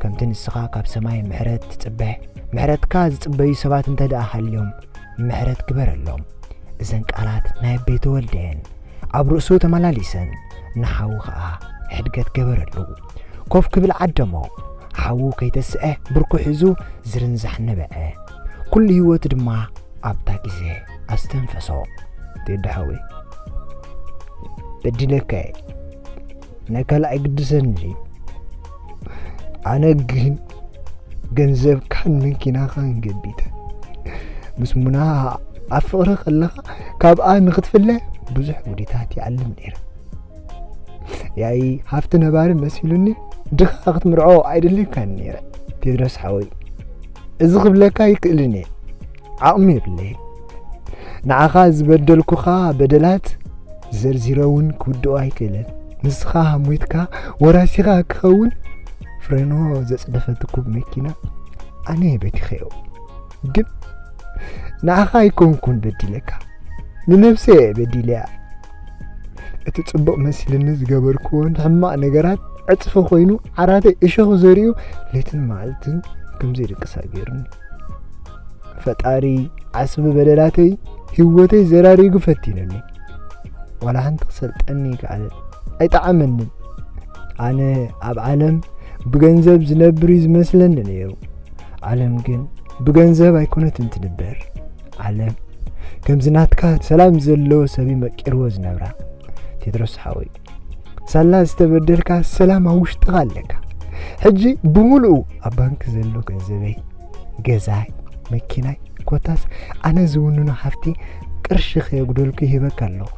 ከምቲ ንስኻ ካብ ሰማይ ምሕረት ትጽበ፣ ምሕረትካ ዝጽበዩ ሰባት እንተ ደኣ ሃልዮም፣ ምሕረት ግበረሎም።" እዘን ቃላት ናይ ኣቦይ ተወልደ እየን። ኣብ ርእሱ ተመላሊሰን፣ ንሓዉ ኸኣ ሕድገት ገበረሉ። ኮፍ ክብል ዓደሞ። ሓዉ ከይተስዐ ብርኩ ሒዙ ዝርንዛሕ ነበዐ። ኩሉ ህይወቱ ድማ ኣብታ ግዜ ኣስተንፈሶ። "ቴዲ ሓወይ፣ በዲለካ እየ። ናይ ካልእ ኣይግድሰኒ እዩ። ኣነ ግን ገንዘብካን መኪናኻን ገቢተ ምስ ሙና ኣብ ፍቕሪ ከለኻ ካብኣ ንኽትፍለ ብዙሕ ውዲታት ይኣልም ነይረ። ያኢ ሃፍቲ ነባሪ መሲሉኒ ድኻ ክትምርዖ ኣይደልየካን ነይረ። ቴድሮስ ሓወይ፣ እዚ ክብለካ ይክእልን እየ፣ ዓቕሚ የብለይን። ንዓኻ ዝበደልኩኻ በደላት ዘርዚረ እውን ክውድኦ ኣይክእልን። ንስኻ ሞይትካ ወራሲኻ ክኸውን ፍሬኖ ዘጽደፈትኩም መኪና ኣነ እየ በቲኸዮ። ግን ንዓኻ ኣይኮንኩን በዲለካ፣ ንነብሰይ እየ በዲለያ። እቲ ጽቡቕ መሲልኒ ዝገበርክዎ ንሕማቕ ነገራት ዕጽፊ ኮይኑ ዓራተይ እሾኽ ዘሪኡ ለይትን መዓልትን ከም ዘይድቅሳ ገይሩኒ። ፈጣሪ ዓስቢ በደላተይ ህይወተይ ዘራሪጉ ፈቲኑኒ። ዋላ ሓንቲ ክሰልጠኒ ይከኣለ ኣይጠዓመንን። ኣነ ኣብ ዓለም ብገንዘብ ዝነብር እዩ ዝመስለኒ ነይሩ። ዓለም ግን ብገንዘብ ኣይኮነትን ትንበር። ዓለም ከምዚ ናትካ ሰላም ዘለዎ ሰብ እዩ መቂርዎ ዝነብራ። ቴድሮስ ሓወይ፣ ሳላ ዝተበደልካ ሰላም ኣብ ውሽጥኻ ኣለካ። ሕጂ ብምሉኡ ኣብ ባንክ ዘሎ ገንዘበይ፣ ገዛይ፣ መኪናይ፣ ኮታስ ኣነ ዝውንኖ ሃፍቲ ቅርሺ ከየጉደልኩ ይህበካ ኣለኹ።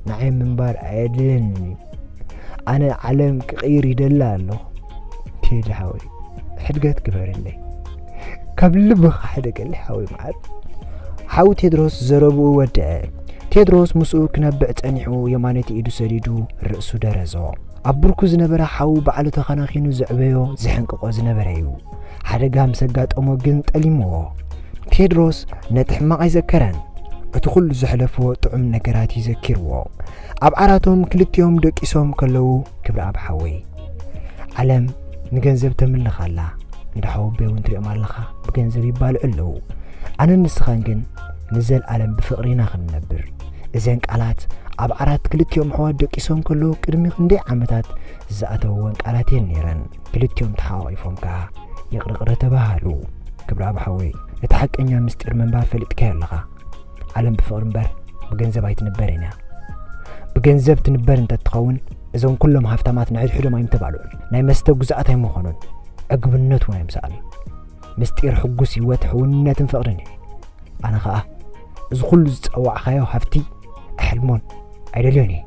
ንዓይ ምንባር ኣየድልየንን እዩ። ኣነ ዓለም ክቕይር ይደሊ ኣለኹ። ቴዲ ሓወይ፣ ሕድገት ግበርለይ። ካብ ልብኻ ሕደገለይ ሓወይ መዓር። ሓው ቴድሮስ ዘረብኡ ወደአ። ቴድሮስ ምስኡ ክነብዕ ጸኒሑ የማነይቲ ኢዱ ሰዲዱ ርእሱ ደረዞ። ኣብ ብርኩ ዝነበረ ሓው ባዕሉ ተኸናኺኑ ዘዕበዮ ዝሕንቅቆ ዝነበረ እዩ። ሓደጋ ምስ ኣጋጠሞ ግን ጠሊምዎ። ቴድሮስ ነቲ ሕማቕ ኣይዘከረን። እቲ ኩሉ ዘሕለፍዎ ጥዑም ነገራት እዩ ዘኪርዎ። ኣብ ዓራቶም ክልቲኦም ደቂሶም ከለዉ፣ "ክብረኣብ ሓወይ፣ ዓለም ንገንዘብ ተምልኽ ኣላ። እንዳ ሓወቦይ እውን ትሪኦም ኣለኻ፣ ብገንዘብ ይባልዑ ኣለዉ። ኣነን ንስኻን ግን ንዘልኣለም ብፍቕሪ ኢና ክንነብር። እዘን ቃላት ኣብ ዓራት ክልቲኦም ኣሕዋት ደቂሶም ከለዉ ቅድሚ ክንደይ ዓመታት ዝኣተውወን ቃላት እየን ነይረን። ክልቲኦም ተሓቋቒፎም ከኣ ይቕርቕረ ተባሃሉ። ክብረኣብ ሓወይ፣ እቲ ሓቀኛ ምስጢር ምንባር ፈሊጥካዮ ኣለኻ። ዓለም ብፍቕሪ እምበር ብገንዘብ ኣይትንበርን እያ። ብገንዘብ ትንበር እንተትኸውን እዞም ኩሎም ሃፍታማት ንሕድሕዶም ኣይምተባልዑን። ናይ መስተ ግዙኣት ኣይምኾኑን። ዕግብነት እውን ኣይምሰኣኑን። ምስጢር ሕጉስ ህይወት ሕውነትን ፍቕርን እዩ። ኣነ ኸኣ እዚ ኩሉ ዝጸዋዕካዮ ሃብቲ ኣሕልሞን ኣይደልዮን እየ።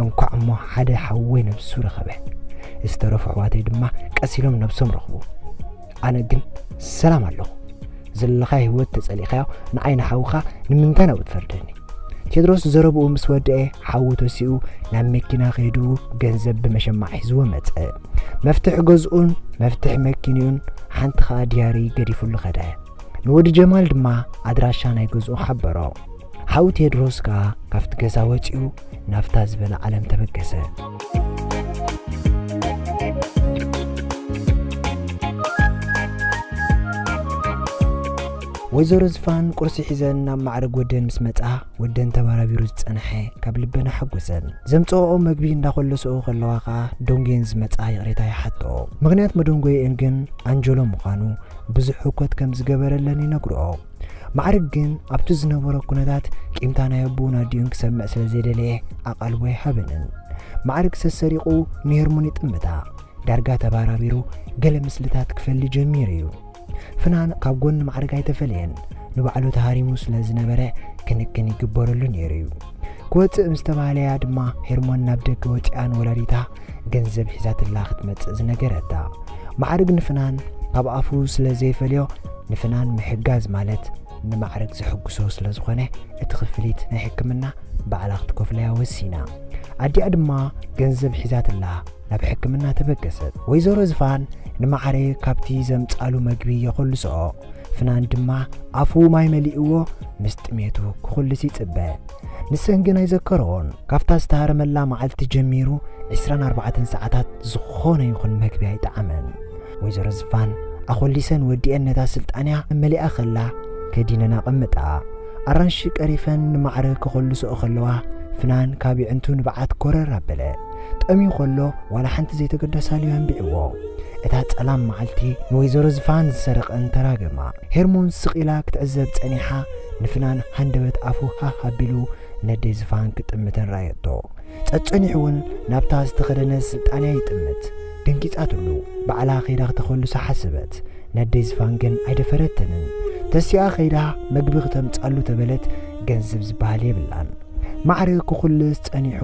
እንኳዕ እሞ ሓደ ሓወይ ነብሱ ረኸበ። ዝተረፉ ኣሕዋተይ ድማ ቀስ ኢሎም ነብሶም ረኽቡ። ኣነ ግን ሰላም ኣለኹ። ዘለኻዮ ህይወት ተጸሊእካዮ ንዓይ ንሓውኻ ንምንታይ ናብኡ ትፈርደኒ? ቴድሮስ ዘረብኡ ምስ ወደአ ሓዉ ተሲኡ ናብ መኪና ከይዱ ገንዘብ ብመሸማዕ ሒዝዎ መጸ። መፍትሕ ገዝኡን መፍትሕ መኪንኡን ሓንቲ ኸኣ ድያሪ ገዲፉሉ ኸደ። ንወዲ ጀማል ድማ ኣድራሻ ናይ ገዝኡ ሓበሮ። ሓው ቴድሮስ ከኣ ካብቲ ገዛ ወጺኡ ናብታ ዝበለ ዓለም ተበገሰ። ወይዘሮ ዝፋን ቁርሲ ሒዘን ናብ ማዕረግ ወደን ምስ መጻ፣ ወደን ተባራቢሩ ዝጸንሐ ካብ ልበን ኣሐጎሰን። ዘምጽኦኦ መግቢ እንዳኾለስኦ ከለዋ ከኣ ደንጎየን ዝመጻ ይቕሬታ ይሓትኦ። ምኽንያት መደንጎየኤን ግን ኣንጀሎ ምዃኑ ብዙሕ ህኮት ከም ዝገበረለን ይነግርኦ። ማዕርግ ግን ኣብቲ ዝነበሮ ኩነታት ቂምታ ናይ ኣቦኡን ኣዲኡን ክሰምዕ ስለ ዘይደለየ ኣቓልቦ ኣይሃበንን። ማዕርግ ሰሰሪቑ ንሄርሞን ይጥምታ። ዳርጋ ተባራቢሩ ገለ ምስልታት ክፈሊ ጀሚሩ እዩ። ፍናን ካብ ጎኒ ማዕርግ ኣይተፈለየን። ንባዕሉ ተሃሪሙ ስለ ዝነበረ ክንክን ይግበረሉ ነይሩ እዩ። ክወጽእ ምስ ተባህለያ ድማ ሄርሞን ናብ ደገ ወጺኣ ንወላዲታ ገንዘብ ሒዛትላ ክትመጽእ ዝነገረታ። ማዕርግ ንፍናን ካብ ኣፉ ስለ ዘይፈልዮ ንፍናን ምሕጋዝ ማለት ንማዕርግ ዘሐጉሶ ስለ ዝኾነ እቲ ክፍሊት ናይ ሕክምና ባዕላ ክትከፍለያ ወሲና። ኣዲኣ ድማ ገንዘብ ሒዛትላ ናብ ሕክምና ተበገሰት። ወይዘሮ ዝፋን ንማዕርግ ካብቲ ዘምጻሉ መግቢ የኾልስኦ። ፍናን ድማ ኣፉ ማይ መሊእዎ ምስ ጥሜቱ ክኹልስ ይጽበ። ንሰን ግን ኣይዘከረኦን። ካብታ ዝተሃረመላ መዓልቲ ጀሚሩ ዕስራን ኣርባዕተን ሰዓታት ዝኾነ ይኹን መግቢ ኣይጠዓመን። ወይዘሮ ዝፋን ኣኾሊሰን ወዲኤን ነታ ስልጣንያ መሊኣ ከላ ከዲነን ኣቐምጣ። ኣራንሺ ቀሪፈን ንማዕርግ ክኾልስኦ ከለዋ ፍናን ካብ የዕንቱ ንብዓት ኮረር ኣበለ። ጠምዩ ከሎ ዋላ ሓንቲ ዘይተገደሳሉ የንቢዕዎ። እታ ጸላም መዓልቲ ንወይዘሮ ዝፋን ዝሰረቐን ተራገማ። ሄርሞን ስቕ ኢላ ክትዕዘብ ጸኒሓ፣ ንፍናን ሃንደበት ኣፉ ሃህ ኣቢሉ ነደይ ዝፋን ክጥምተን ረኣየቶ። ጸጸኒሑ እውን ናብታ ዝተኸደነ ስልጣንያ ይጥምት። ደንጊጻትሉ። ባዕላ ከይዳ ክተኸልሶ ሓሰበት። ነደይ ዝፋን ግን ኣይደፈረተንን። ተሲኣ ከይዳ መግቢ ክተምጻሉ ተበለት፣ ገንዘብ ዝበሃል የብላን። ማዕርግ ክኹልስ ጸኒሑ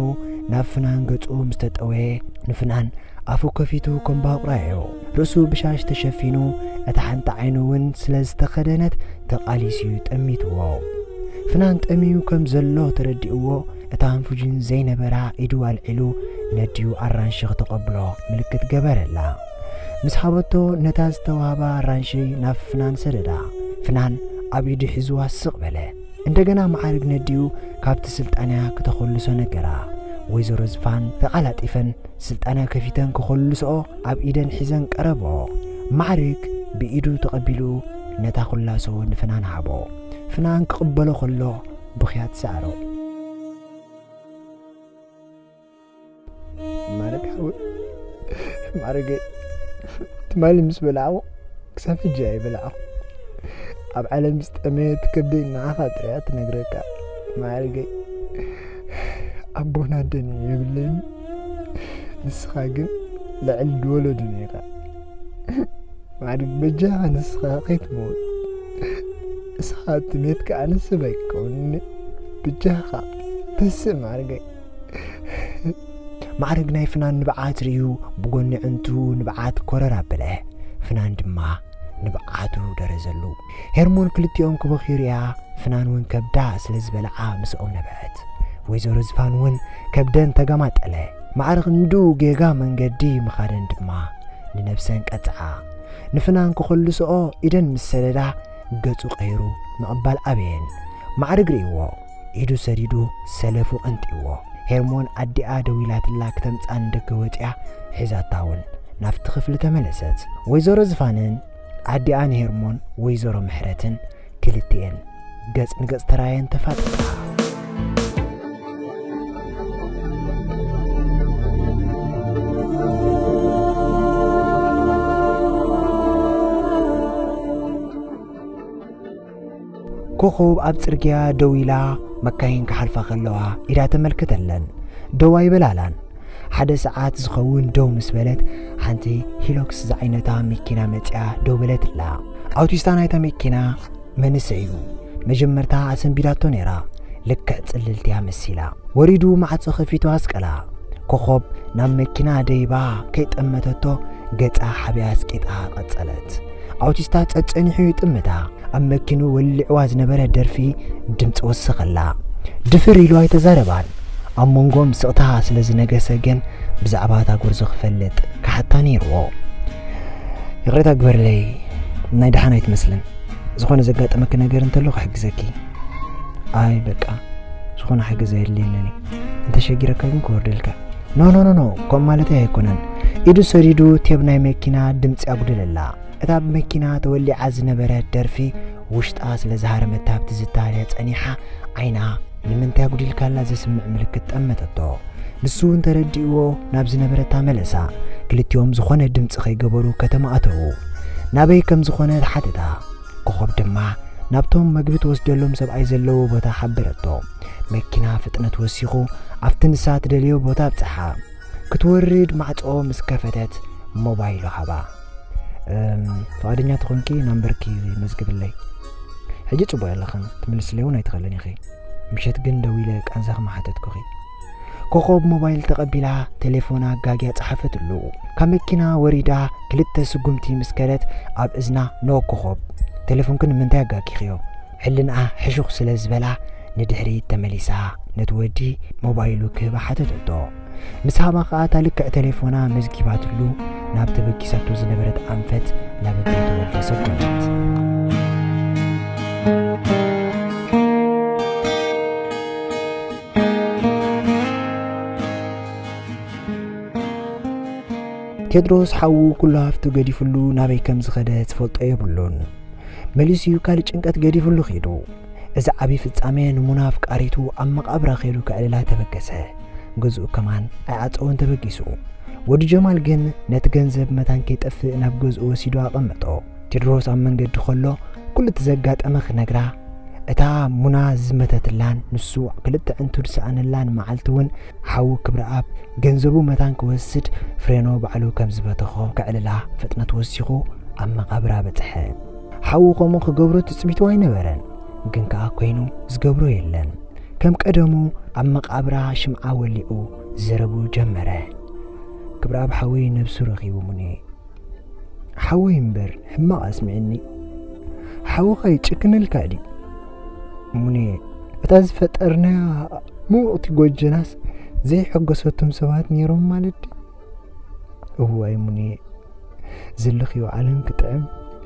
ናብ ፍናን ገጹ ምስ ተጠወየ፣ ንፍናን ኣፉ ከፊቱ ከም ባቑራዮ። ርእሱ ብሻሽ ተሸፊኑ፣ እታ ሓንቲ ዓይኑ እውን ስለ ዝተኸደነት ተቓሊሱ እዩ ጠሚትዎ። ፍናን ጠምዩ ከም ዘሎ ተረዲእዎ፣ እታ ኣንፉጂን ዘይነበራ ኢዱ ኣልዒሉ ነዲኡ ኣራንሺ ክተቐብሎ ምልክት ገበረላ። ምስ ሃበቶ ነታ ዝተዋህባ ኣራንሺ ናብ ፍናን ሰደዳ። ፍናን ኣብ ኢዱ ሒዝዋ ስቕ በለ። እንደገና ማዕርግ ነዲኡ ካብቲ ስልጣንያ ክተኾልሶ ነገራ። ወይዘሮ ዝፋን ተቓላጢፈን ስልጣንያ ከፊተን ክኾልስኦ ኣብ ኢደን ሒዘን ቀረብኦ። ማዕርግ ብኢዱ ተቐቢሉ ነታ ኩላሶ ንፍናን ሃቦ። ፍናን ክቕበሎ ከሎ ብኽያት ሰዓሮ። ማዕርግ ሓወይ፣ ማዕርገይ፣ ትማሊ ምስ በላዕዎ ክሳብ ሕጂ ኣይበላዕኹ። ኣብ ዓለም ዝጠመየት ከብደይ ንዓኻ ጥራይ እያ ትነግረካ። ማዕርገይ፣ ኣቦን ኣደን የብለይን። ንስኻ ግን ልዕሊ ዝወለዱኒ ኢኻ። ማዕርግ፣ በጃኻ ንስኻ ከይትመውት። እስኻ ትሜትካ ኣነ ሰብ ኣይከውንኒ። በጃኻ ተስእ ማዕርገይ። ማዕርግ ናይ ፍናን ንብዓት ርእዩ ብጎኒ ዕንቱ ንብዓት ኮረር ኣበለ። ፍናን ድማ ንብዓቱ ደረዘሉ። ሄርሞን ክልቲኦም ክበኽዩ ርእያ፣ ፍናን እውን ከብዳ ስለ ዝበልዓ ምስኦም ነብዐት። ወይዘሮ ዝፋን እውን ከብደን ተገማጠለ። ማዕርግ ንድኡ ጌጋ መንገዲ ምኻደን ድማ ንነብሰን ቀጽዓ። ንፍናን ክኸልስኦ ኢደን ምስ ሰደዳ፣ ገጹ ቀይሩ ምቕባል ኣበየን። ማዕርግ ርእይዎ፣ ኢዱ ሰዲዱ ሰለፉ ቀንጢዎ። ሄርሞን ኣዲኣ ደዊላትላ ክተምጻ ንደገ ወጺኣ፣ ሒዛታ እውን ናብቲ ክፍሊ ተመለሰት። ወይዘሮ ዝፋንን ኣዲኣ ንሄርሞን ወይዘሮ ምሕረትን ክልቲኤን ገጽ ንገጽ ተራየን ተፋጠጣ። ኮኾብ ኣብ ጽርግያ ደው ኢላ መካይን ክሓልፋ ከለዋ ኢዳ ተመልክተለን። ደው ኣይበላላን። ሓደ ሰዓት ዝኸውን ደው ምስ በለት፣ ሓንቲ ሂሎክስ ዝዓይነታ መኪና መጺኣ ደው በለትላ። ኣውቲስታ ናይታ መኪና መንእሰይ እዩ። መጀመርታ ኣሰንቢዳቶ ነይራ። ልክዕ ጽልልቲ እያ መሲላ። ወሪዱ ማዕጾ ከፊቱ ኣስቀላ። ኮኾብ ናብ መኪና ደይባ ከይጠመተቶ ገጻ ሓቢኣ ኣስቂጣ ቀጸለት። ኣውቲስታ ጸጸኒሑ ይጥምታ። ኣብ መኪኑ ወሊዕዋ ዝነበረ ደርፊ ድምጺ ወሰኸላ። ድፍር ኢሉ ኣይተዛረባን። ኣብ መንጎኦም ስቕታ ስለ ዝነገሰ ግን ብዛዕባ እታ ጎርዞ ክፈልጥ ክሓታ ነይርዎ። ይቕሬታ ግበርለይ፣ ናይ ደሓን ኣይትመስልን። ዝኾነ ዘጋጠመኪ ነገር እንተሎ ክሕግዘኪ። ኣይ በቃ፣ ዝኾነ ሓገዝ ኣየድልየንን እዩ። እንተሸጊረካ ግን ክወርደልካ። ኖ ኖ ኖ ኖ፣ ከምኡ ማለተይ ኣይኮነን። ኢዱ ሰዲዱ ቴብ ናይ መኪና ድምጺ ኣጉደለላ። እታ ብመኪና ተወሊዓ ዝነበረት ደርፊ ውሽጣ ስለ ዝሃረመታ ኣብቲ ዝታለ ጸኒሓ ዓይና ንምንታይ ኣጉዲልካላ ዘስምዕ ምልክት ጠመተቶ። ንሱ እውን ተረዲእዎ ናብ ዝነበረታ መለሳ። ክልቲኦም ዝኾነ ድምጺ ከይገበሩ ከተማ ኣተዉ። ናበይ ከም ዝኾነ ሓተታ። ኮኾብ ድማ ናብቶም መግቢ ትወስደሎም ሰብኣይ ዘለዎ ቦታ ሓበረቶ። መኪና ፍጥነት ወሲኹ ኣብቲ ንሳ ትደልዮ ቦታ ኣብጽሓ። ክትወርድ ማዕጾ ምስ ከፈተት ሞባይሉ ሃባ። "እም፣ ፍቓደኛ ተኾንኪ ናምበርኪ መዝግብለይ። ሕጂ ጽቡቕ ኣለኽን፣ ትምልስለይ እውን ኣይትኽእልን ኢኺ። ምሸት ግን ደዊለ ቃንዛኺ ምሓተትኩኺ።" ኮኾብ ሞባይል ተቐቢላ ቴሌፎና ኣጋግያ ጸሓፈትሉ። ካብ መኪና ወሪዳ ክልተ ስጉምቲ ምስ ከደት ኣብ እዝና፣ "ኖ ኮኾብ፣ ቴሌፎንኪ ንምንታይ ኣጋጊኽዮ?" ሕልንኣ ሕሹኽ ስለ ዝበላ ንድሕሪት ተመሊሳ ነቲ ወዲ ሞባይሉ ክህባ ሓተተቶ። ምስ ሃባ ከኣ እታ ልክዕ ቴሌፎና መዝጊባትሉ ናብ ተበጊሳቶ ዝነበረት ኣንፈት ናብ ቤት ወልደ ሰጎመት። ቴድሮስ ሓዉ ኩሉ ሃፍቱ ገዲፍሉ ናበይ ከም ዝኸደ ዝፈልጦ የብሉን። መሊሱ እዩ ካልእ ጭንቀት ገዲፍሉ ኺዱ። እዚ ዓቢ ፍጻሜ ንሙና ኣፍቃሪቱ ኣብ መቓብራ ኸይዱ ከዕልላ ተበገሰ። ገዝኡ ከማን ኣይዓጸወን ተበጊሱ። ወዲ ጀማል ግን ነቲ ገንዘብ መታን ከይጠፍእ ናብ ገዝኡ ወሲዱ ኣቐመጦ። ቴድሮስ ኣብ መንገዲ ኸሎ ኩሉ እቲ ዘጋጠመ ክነግራ፣ እታ ሙና ዝመተትላን ንሱ ክልተ ዕንቱ ዝሰኣነላን መዓልቲ እውን ሓዉ ክብረኣብ ገንዘቡ መታን ክወስድ ፍሬኖ ባዕሉ ከም ዝበተኾ ከዕልላ ፍጥነት ወሲኹ ኣብ መቓብራ በጽሐ። ሓዉ ከምኡ ክገብሮ ትጽቢቱ ኣይነበረን፣ ግን ከኣ ኮይኑ ዝገብሮ የለን። ከም ቀደሙ ኣብ መቓብራ ሽምዓ ወሊዑ ዘረብኡ ጀመረ። "ክብረኣብ ሓወይ ነብሱ ረኺቡ ሙኔ። ሓወይ እምበር ሕማቕ ኣስሚዕኒ። ሓውኻ ይጭክነልካ ድዩ? ሙኔ፣ እታ ዝፈጠርናያ ምውቕቲ ጎጆናስ ዘይሐጎሰቶም ሰባት ነይሮም ማለት ድዩ? እዋይ ሙኔ፣ ዘለኽዮ ዓለም ክጥዕም፣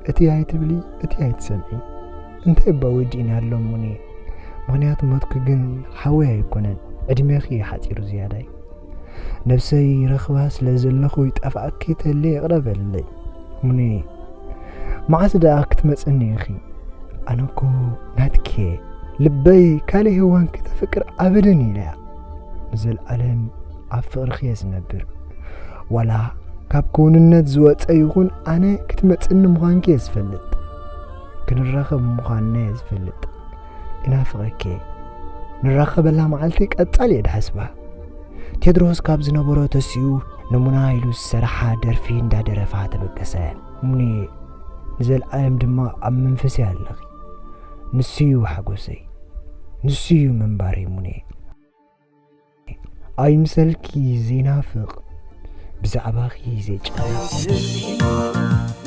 እቲ ኣይትብሊ፣ እቲ ኣይትሰምዒ። እንታይ እባ ወዲእና ኣሎ ሙኔ? ምኽንያቱ ሞትኪ ግን ሓወይ ኣይኮነን፣ ዕድሜኺ እዩ ሓጺሩ ዝያዳይ። ነብሰይ ረኽባ ስለ ዘለኹ ይጠፍኣኪ ተልየ ይቕረ በልለይ። ሙኔ፣ መዓስ ደኣ ክትመጽኒ ኢኺ? ኣነ እኮ ናትኪ እየ። ልበይ ካልእ ሄዋን ክተፍቅር ኣበደን ኢላያ። ንዘለኣለም ኣብ ፍቕርኺ እየ ዝነብር። ዋላ ካብ ክውንነት ዝወጸ ይኹን ኣነ ክትመጽኒ ምዃንኪ እየ ዝፈልጥ። ክንራኸብ ምዃንና እየ ዝፈልጥ። ይናፍቐኪ እየ። ንራኸበላ መዓልቲ ቀጻሊ እየ ድሓስባ። ቴድሮስ ካብ ዝነበሮ ተሲኡ ንሙና ኢሉ ዝሰረሓ ደርፊ እንዳደረፋ ተበገሰ። ሙኔ፣ ንዘለኣለም ድማ ኣብ መንፈሰይ ኣለኺ። ንሱ እዩ ሓጎሰይ፣ ንሱ እዩ ምንባረይ ሙኔ። ኣይምሰልኪ ዘይናፍቕ ብዛዕባኺ ዘይጨነቕ።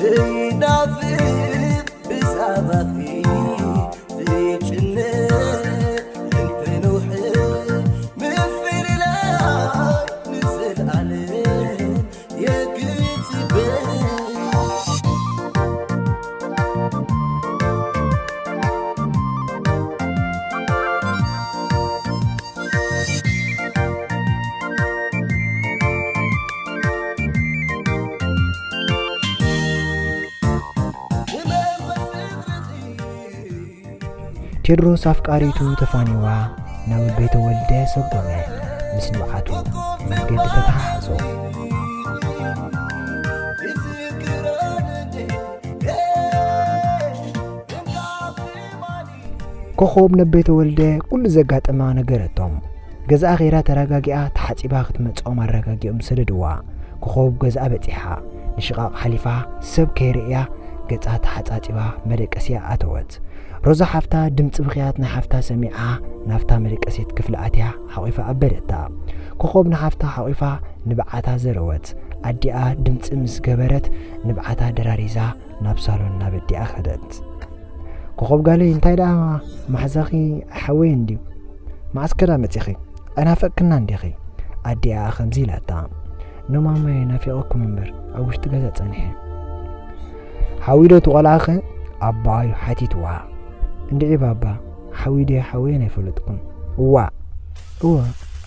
ዘይናፍቕ ብዛዕባኺ ዘይጭነቕ እንተነውሐ ምፍልላይ ንዘለኣለም የግጽበ። ቴድሮስ ኣፍቃሪቱ ተፋኒዋ ናብ ቤተ ወልደ ሰጎመ ምስ ንብዓቱ መንገዲ ተተሓሓዞ። ኮኾብ ነቤተ ወልደ ኩሉ ዘጋጠማ ነገረቶም። ገዛኣ ኸይዳ ተረጋጊኣ ተሓጺባ ክትመጽኦም ኣረጋጊኦም ሰደድዋ። ኮኾብ ገዛኣ በጺሓ ንሽቓቕ ሓሊፋ ሰብ ከይርእያ ገጻ ተሓጻጺባ መደቀስያ ኣተወት። ሮዛ ሓፍታ ድምጺ ብኽያት ናይ ሓፍታ ሰሚዓ ናብታ መደቀሲት ክፍሊ ኣትያ ሓቒፋ ኣበደታ። ኮኾብ ንሓፍታ ሓቒፋ ንብዓታ ዘረወት። ኣዲኣ ድምጺ ምስ ገበረት ንብዓታ ደራሪዛ ናብ ሳሎን ናብ ኣዲኣ ከደት። ኮኾብ ጋለይ እንታይ ደኣ ማሕዛኺ ሓወይ እንድዩ? መዓስ ከዳ መጺኺ? ኣይናፈቅክና እንዲኺ? ኣዲኣ ከምዚ ኢላታ። ኖማመ ናፊቐኩም እምበር ኣብ ውሽጢ ገዛ ጸኒሐ። ሓዊዶ ትቖልዓኸ? ኣባዩ ሓቲትዋ። እንድዒ ባባ ሓዊዶ ሓወየን ኣይፈለጥኩን። እዋ እወ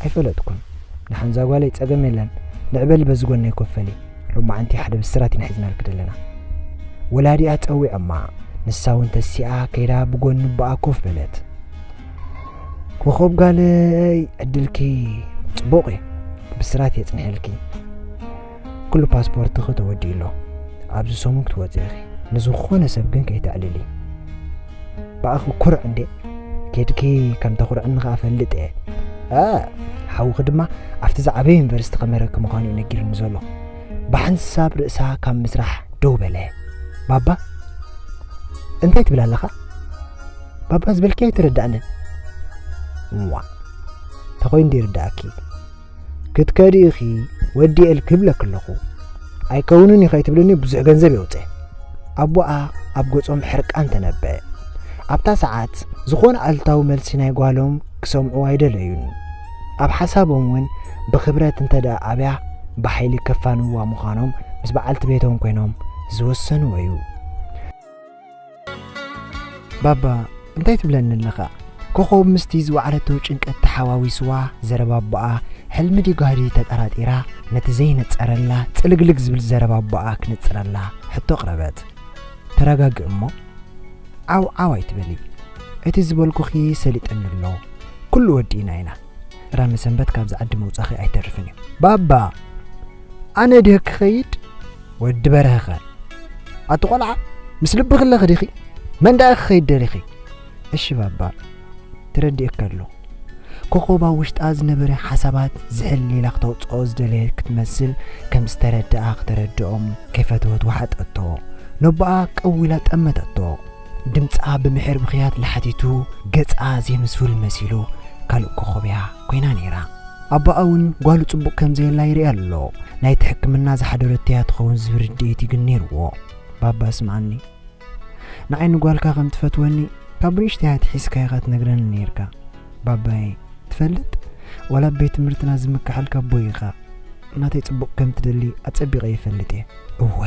ኣይፈለጥኩን። ንሓንዛ ጓለይ ጸገም የለን። ንዕበል በዚ ጎነይ ኮፈሊ። ሎማዓንቲ ሓደ ብስራት ኢና ሒዝናልኪ ዘለና። ወላዲኣ ጸዊዖማ። ንሳ እውን ተሲኣ ከይዳ ብጎኒ ኣቦኣ ኮፍ በለት። ኮኾብ ጋለይ ዕድልኪ ጽቡቕ እዩ። ብስራት የጽንሐልኪ። ኩሉ ፓስፖርትኺ ተወዲኡ ኣሎ። ኣብዚ ሰሙን ክትወጺ ኢኺ። ንዝኾነ ሰብ ግን ከይተዕልሊ። ብኣኺ ኩሩዕ እንዴ? ኬድኪ ከም ተኹርዕኒ ኸኣ እፈልጥ እየ። እ፣ ሓውኺ ድማ ኣብቲ ዝዓበየ ዩኒቨርሲቲ ከምህረኪ ምዃኑ እዩ ነጊሩኒ ዘሎ። ብሓንሳብ ርእሳ ካብ ምስራሕ ደው በለ። ባባ፣ እንታይ ትብል ኣለኻ? ባባ ዝበልኪ ኣይተረዳእንን። እዋ፣ ተኾይኑ ዶ ይርዳእኪ? ክትከዲ ኢኺ፣ ወዲኤልኪ እብለኪ ኣለኹ። ኣይከውንን እዩ ከይትብልኒ ብዙሕ ገንዘብ የውፅእ። ኣቦኣ ኣብ ገጾም ሕርቃን ተነበአ። ኣብታ ሰዓት ዝኾነ ኣሉታዊ መልሲ ናይ ጓሎም ክሰምዑ ኣይደለዩን። ኣብ ሓሳቦም እውን ብኽብረት እንተ ደኣ ኣብያ ብሓይሊ ከፋንውዋ ምዃኖም ምስ በዓልቲ ቤቶም ኮይኖም ዝወሰንዎ እዩ። ባባ፣ እንታይ ትብለኒ ኣለኻ? ኮኾብ ምስቲ ዝወዓለቶ ጭንቀት ተሓዋዊስዋ ዘረባ ኣቦኣ፣ ሕልሚ ድዩ ጋህዲ ተጠራጢራ፣ ነቲ ዘይነጸረላ ጽልግልግ ዝብል ዘረባ ኣቦኣ ክነጽረላ ሕቶ ኣቕረበት። ተረጋግእ እሞ፣ ዓው ዓው ኣይትበሊ። እቲ ዝበልኩኺ ሰሊጠኒ ኣሎ። ኩሉ ወዲእና ኢና። ቅዳመ ሰንበት ካብዚ ዓዲ ምውጻኺ ኣይተርፍን እዩ። ባባ፣ ኣነ ድየ ክኸይድ? ወዲ በርሀኸ? ኣቲ ቆልዓ፣ ምስ ልብኺ ኣለኺ ዲኺ? መን ደኣ ክኸይድ ደሊኺ? እሺ ባባ፣ ተረዲእካ ኣለኹ። ኮኾብ ኣብ ውሽጣ ዝነበረ ሓሳባት ዝሕል ኢላ ክተውጽኦ ዝደለየት ክትመስል፣ ከም ዝተረድኣ ክተረድኦም ከይፈተወት ወሓጠቶ። ነቦኣ ቀው ኢላ ጠመተቶ። ድምጻ ብምሒር ብኽያት ለሓቲቱ፣ ገጻ ዘይምስውል መሲሉ፣ ካልእ ኮኾብ እያ ኮይና ነይራ። ኣቦኣ እውን ጓሉ ጽቡቕ ከም ዘየላ ይርኢ ኣሎ። ናይቲ ሕክምና ዝሓደረቶ እያ ትኸውን ዝብል ርድኢት እዩ ግን ነይርዎ። ባባ ስምዓኒ፣ ንዓይ ንጓልካ ከም ትፈትወኒ ካብ ብንእሽተይ ኣትሒዝካ ኢኻ ትነግረኒ ነይርካ። ባባይ፣ ትፈልጥ፣ ዋላ ኣብ ቤት ትምህርትና ዝምከሓልካ ኣቦይ ኢኻ። ናተይ ጽቡቕ ከም ትደሊ ኣጸቢቐ ይፈልጥ እየ። እወ፣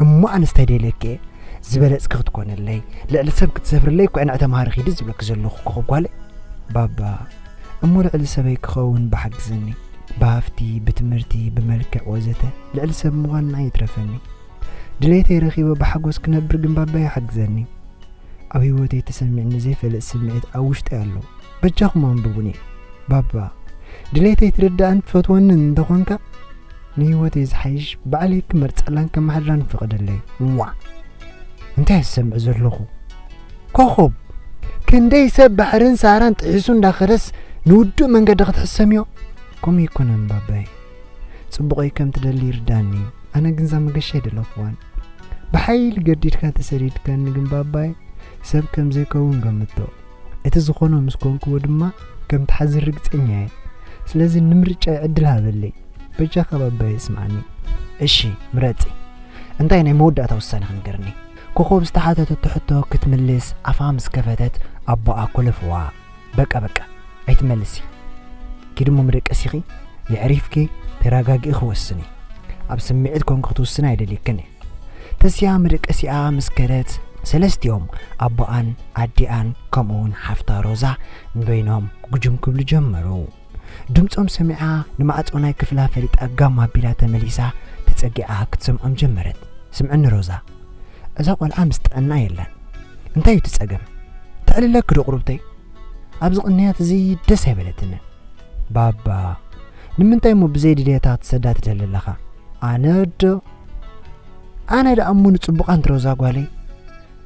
እሞ ኣነስ እንታይ ደልየኪ እየ? ዝበለጽኪ ክትኮነለይ፣ ልዕሊ ሰብ ክትሰፍርለይ እኮ እየ ንዕተ መሃሪ ኪዲ ዝብለኪ ዘለኹ ኮኾብ ጓለይ። ባባ፣ እሞ ልዕሊ ሰበይ ክኸውን ብሓግዘኒ። ብሃፍቲ፣ ብትምህርቲ፣ ብመልክዕ ወዘተ ልዕሊ ሰብ ምዃን ንዓይ ይትረፈኒ። ድሌተይ ረኺበ ብሓጎስ ክነብር ግን ባባ ይሓግዘኒ። ኣብ ህይወተይ ተሰሚዕኒ ዘይፈልጥ ስምዒት ኣብ ውሽጠይ ኣሎ። በጃኹም ኣንብቡኒ። ባባ፣ ድሌተይ ትርድኣን ትፈትወንን እንተኾንካ፣ ንህይወተይ ዝሓይሽ ባዕለይ ክመርጸላን ከመሓድራን ፍቐደለይ። ዋእ! እንታይ ዝሰምዕ ዘለኹ? ኮኾብ! ክንደይ ሰብ ባሕርን ሰሃራን ጥሒሱ እንዳኸደስ ንውዱእ መንገዲ ክትሕሰምዮ? ከምኡ ኣይኮነን ባባይ። ጽቡቐይ ከም ትደሊ ይርዳኒ እዩ። ኣነ ግን እዛ መገሻ ኣይደለኹዋን። ብሓይሊ ገዲድካ ተሰዲድካኒ ግን ባባይ፣ ሰብ ከም ዘይከውን ገምቶ። እቲ ዝኾኖ ምስ ኮንክዎ ድማ ከም ትሓዝን ርግጸኛ እየ። ስለዚ ንምርጫይ ዕድል ሃበለይ። በጃኻ ባባይ ስምዓኒ። እሺ፣ ምረጺ። እንታይ ናይ መወዳእታ ውሳነ ክንገርኒ? ኮኾብ ዝተሓተተቶ ሕቶ ክትምልስ ኣፋ ምስ ከፈተት ኣቦኣ ኮለፍዋ። በቃ፣ በቃ፣ ኣይትመልሲ። ኪዲ እሞ መደቀሲኺ የዕሪፍኪ፣ ተረጋጊእኺ ወስኒ። ኣብ ስምዒት ኮንኪ ክትውስኒ ኣይደልየክን እየ። ተሲኣ መደቀሲኣ ምስ ከደት፣ ሰለስቲኦም፣ ኣቦኣን ኣዲኣን ከምኡውን ሓፍታ ሮዛ ንበይኖም ጉጅም ክብሉ ጀመሩ። ድምጾም ሰሚዓ ንማዕጾ ናይ ክፍላ ፈሊጣ ጋም ኣቢላ ተመሊሳ ተጸጊዓ ክትሰምዖም ጀመረት። ስምዕኒ ሮዛ፣ እዛ ቆልዓ ምስ ጥዕና የለን። እንታይ እዩ እቲ ጸገም? እንተ ክተዕልለኪ ዶ ቁሩብተይ? ኣብዚ ቅንያት እዚ ደስ ኣይበለትንን። ባባ፣ ንምንታይ እሞ ብዘይ ድልየታ ክትሰዳ ትደሊ ኣለኻ? ኣነ ዶ? ኣነ ደኣ እሞ ንጽቡቓ እንተ ሮዛ ጓለይ፣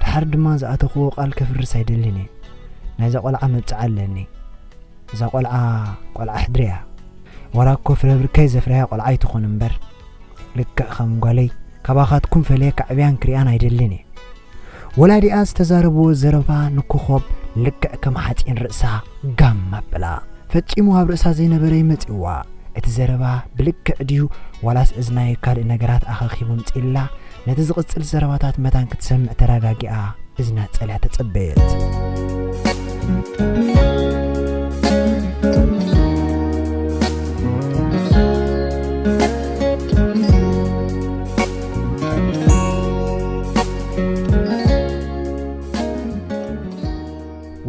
ድሓር ድማ ዝኣተኽዎ ቃል ከፍርስ ኣይደልን እየ። ናይዛ ቖልዓ መብጽዓ ኣለኒ። እዛ ቖልዓ፣ ቖልዓ ሕድሪ እያ። ዋላ እኮ ፍረ ብርከይ ዘፍረያ ቖልዓ ኣይትኹን እምበር፣ ልክዕ ከም ጓለይ፣ ካባኻትኩም ፈልየ ክዕብያን ክሪኣን ኣይደልን እየ። ወላዲኣ ዝተዛረብዎ ዘረባ ንኮኾብ ልክዕ ከም ሓጺን ርእሳ ጋም ኣበላ። ፈጺሙ ኣብ ርእሳ ዘይነበረ ይመጺዋ። እቲ ዘረባ ብልክዕ ድዩ ዋላስ እዝናይ ካልእ ነገራት ኣኻኺቡ ምጺእላ? ነቲ ዝቕጽል ዘረባታት መታን ክትሰምዕ ተረጋጊኣ እዝና ጸልያ ተጸበየት።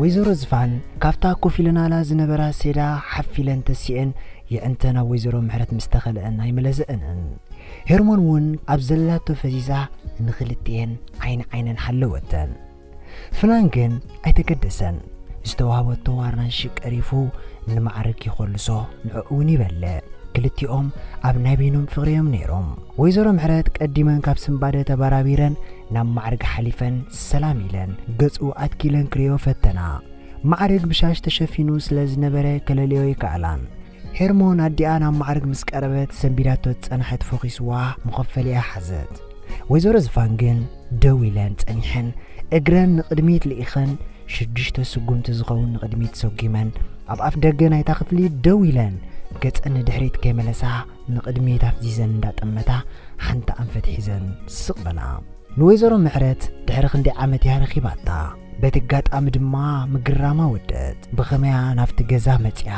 ወይዘሮ ዝፋን ካብታ ኮፍ ኢለናላ ዝነበራ ሴዳ ሓፍ ኢለን ተሲአን የዕንተን ኣብ ወይዘሮ ምሕረት ምስ ተኸልአን ኣይመለሰአንን። ሄርሞን እውን ኣብ ዘላቶ ፈዚዛ ንኽልቲኤን ዓይኒ ዓይነን ሓለወተን። ፍናን ግን ኣይተገደሰን። ዝተዋህበቶ ኣራንሺ ቀሪፉ ንማዕረግ ይኾልሶ፣ ንዕኡ እውን ይበልዕ። ክልቲኦም ኣብ ናይ በይኖም ፍቕሪ እዮም ነይሮም። ወይዘሮ ምሕረት ቀዲመን ካብ ስንባደ ተባራቢረን ናብ ማዕረግ ሓሊፈን ሰላም ኢለን ገጹ ኣትኪለን ክርእዮ ፈተና። ማዕረግ ብሻሽ ተሸፊኑ ስለ ዝነበረ ከለልዮ ኣይከኣላን። ሄርሞን ኣዲኣ ናብ ማዕረግ ምስ ቀረበት ሰንቢዳቶ ዝጸንሐት ፈኺስዋ መኸፈልያ ሓዘት። ወይዘሮ ዝፋን ግን ደው ኢለን ጸኒሐን እግረን ንቕድሚት ልኢኸን ሽዱሽተ ስጉምቲ ዝኸውን ንቕድሚት ሰጒመን ኣብ ኣፍ ደገ ናይታ ክፍሊ ደው ኢለን ገጸን ንድሕሪት ከይመለሳ ንቕድሚት ኣፍዚዘን እንዳጠመታ ሓንቲ ኣንፈት ሒዘን ስቕ በላ። ንወይዘሮ ምሕረት ድሕሪ ክንደይ ዓመት እያ ረኺባታ። በቲ ኣጋጣሚ ድማ ምግርራማ ወደት። ብኸመያ ናብቲ ገዛ መጺኣ?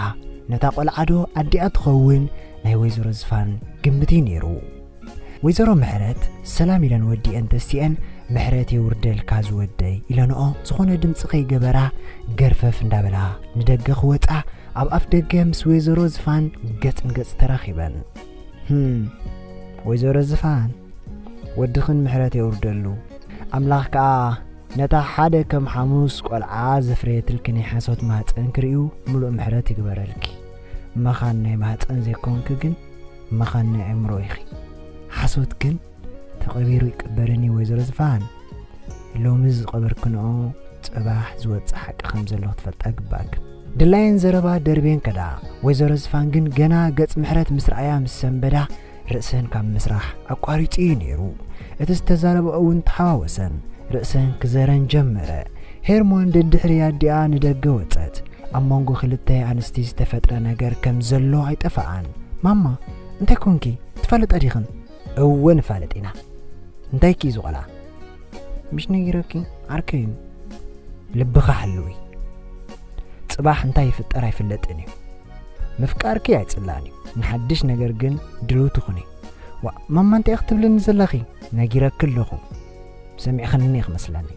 ነታ ቖልዓ ዶ ኣዲኣ ትኸውን? ናይ ወይዘሮ ዝፋን ግምት እዩ ነይሩ። ወይዘሮ ምሕረት ሰላም ኢለን ወዲአን ተሲአን፣ "ምሕረት የውርደልካ ዝወደይ" ኢለንኦ ዝኾነ ድምፂ ከይገበራ ገርፈፍ እንዳበላ ንደገ ክወፃ ኣብ ኣፍ ደገ ምስ ወይዘሮ ዝፋን ገፅ ንገፅ ተራኺበን። "ህም፣ ወይዘሮ ዝፋን፣ ወድኽን ምሕረት የውርደሉ። ኣምላኽ ከኣ ነታ ሓደ ከም ሓሙስ ቆልዓ ዘፍረየትልኪ ናይ ሓሶት ማህፀን ክርእዩ ምሉእ ምሕረት ይግበረልኪ። መኻን ናይ ማህፀን ዘይኮንኪ ግን መኻን ናይ ኣእምሮ ኢኺ። ሓሶት ግን ተቐቢሩ ይቅበርን እዩ ወይዘሮ ዝፋን። ሎሚ ዝቐበርክንኦ ጽባሕ ዝወጽእ ሓቂ ከም ዘሎ ክትፈልጣ ግባእክን።" ድላየን ዘረባ ደርብየን ከዳ፣ ወይዘሮ ዝፋን ግን ገና ገጽ ምሕረት ምስ ረኣያ ምስ ሰንበዳ፣ ርእሰን ካብ ምስራሕ ኣቋሪጹ እዩ ነይሩ። እቲ ዝተዛረበኦ እውን ተሓዋወሰን፣ ርእሰን ክዘረን ጀመረ። ሄርሞን ደድሕሪ ኣዲኣ ንደገ ወጸት። ኣብ መንጎ ክልተ ኣንስቲ ዝተፈጥረ ነገር ከም ዘሎ ኣይጠፍኣን። "ማማ፣ እንታይ ኮንኪ? ትፋለጣ ዲኽን?" "እወ ንፋለጥ ኢና። እንታይ ኪ እዚ ቆልዓ?" "ምሽ ነጊረኪ፣ ዓርከይ እዩ። ልብኻ ሓልዊ። ጽባሕ እንታይ ይፍጠር ኣይፍለጥን እዩ። ምፍቃርኪ ኣይጽላእን እዩ። ንሓድሽ ነገር ግን ድልውቲ ኩኒ።" "ዋ፣ ማማ እንታይ ኢኺ ትብልኒ ዘለኺ? ነጊረኪ ኣለኹ። ሰሚዕኽኒ ኢኺ መስለኒ።"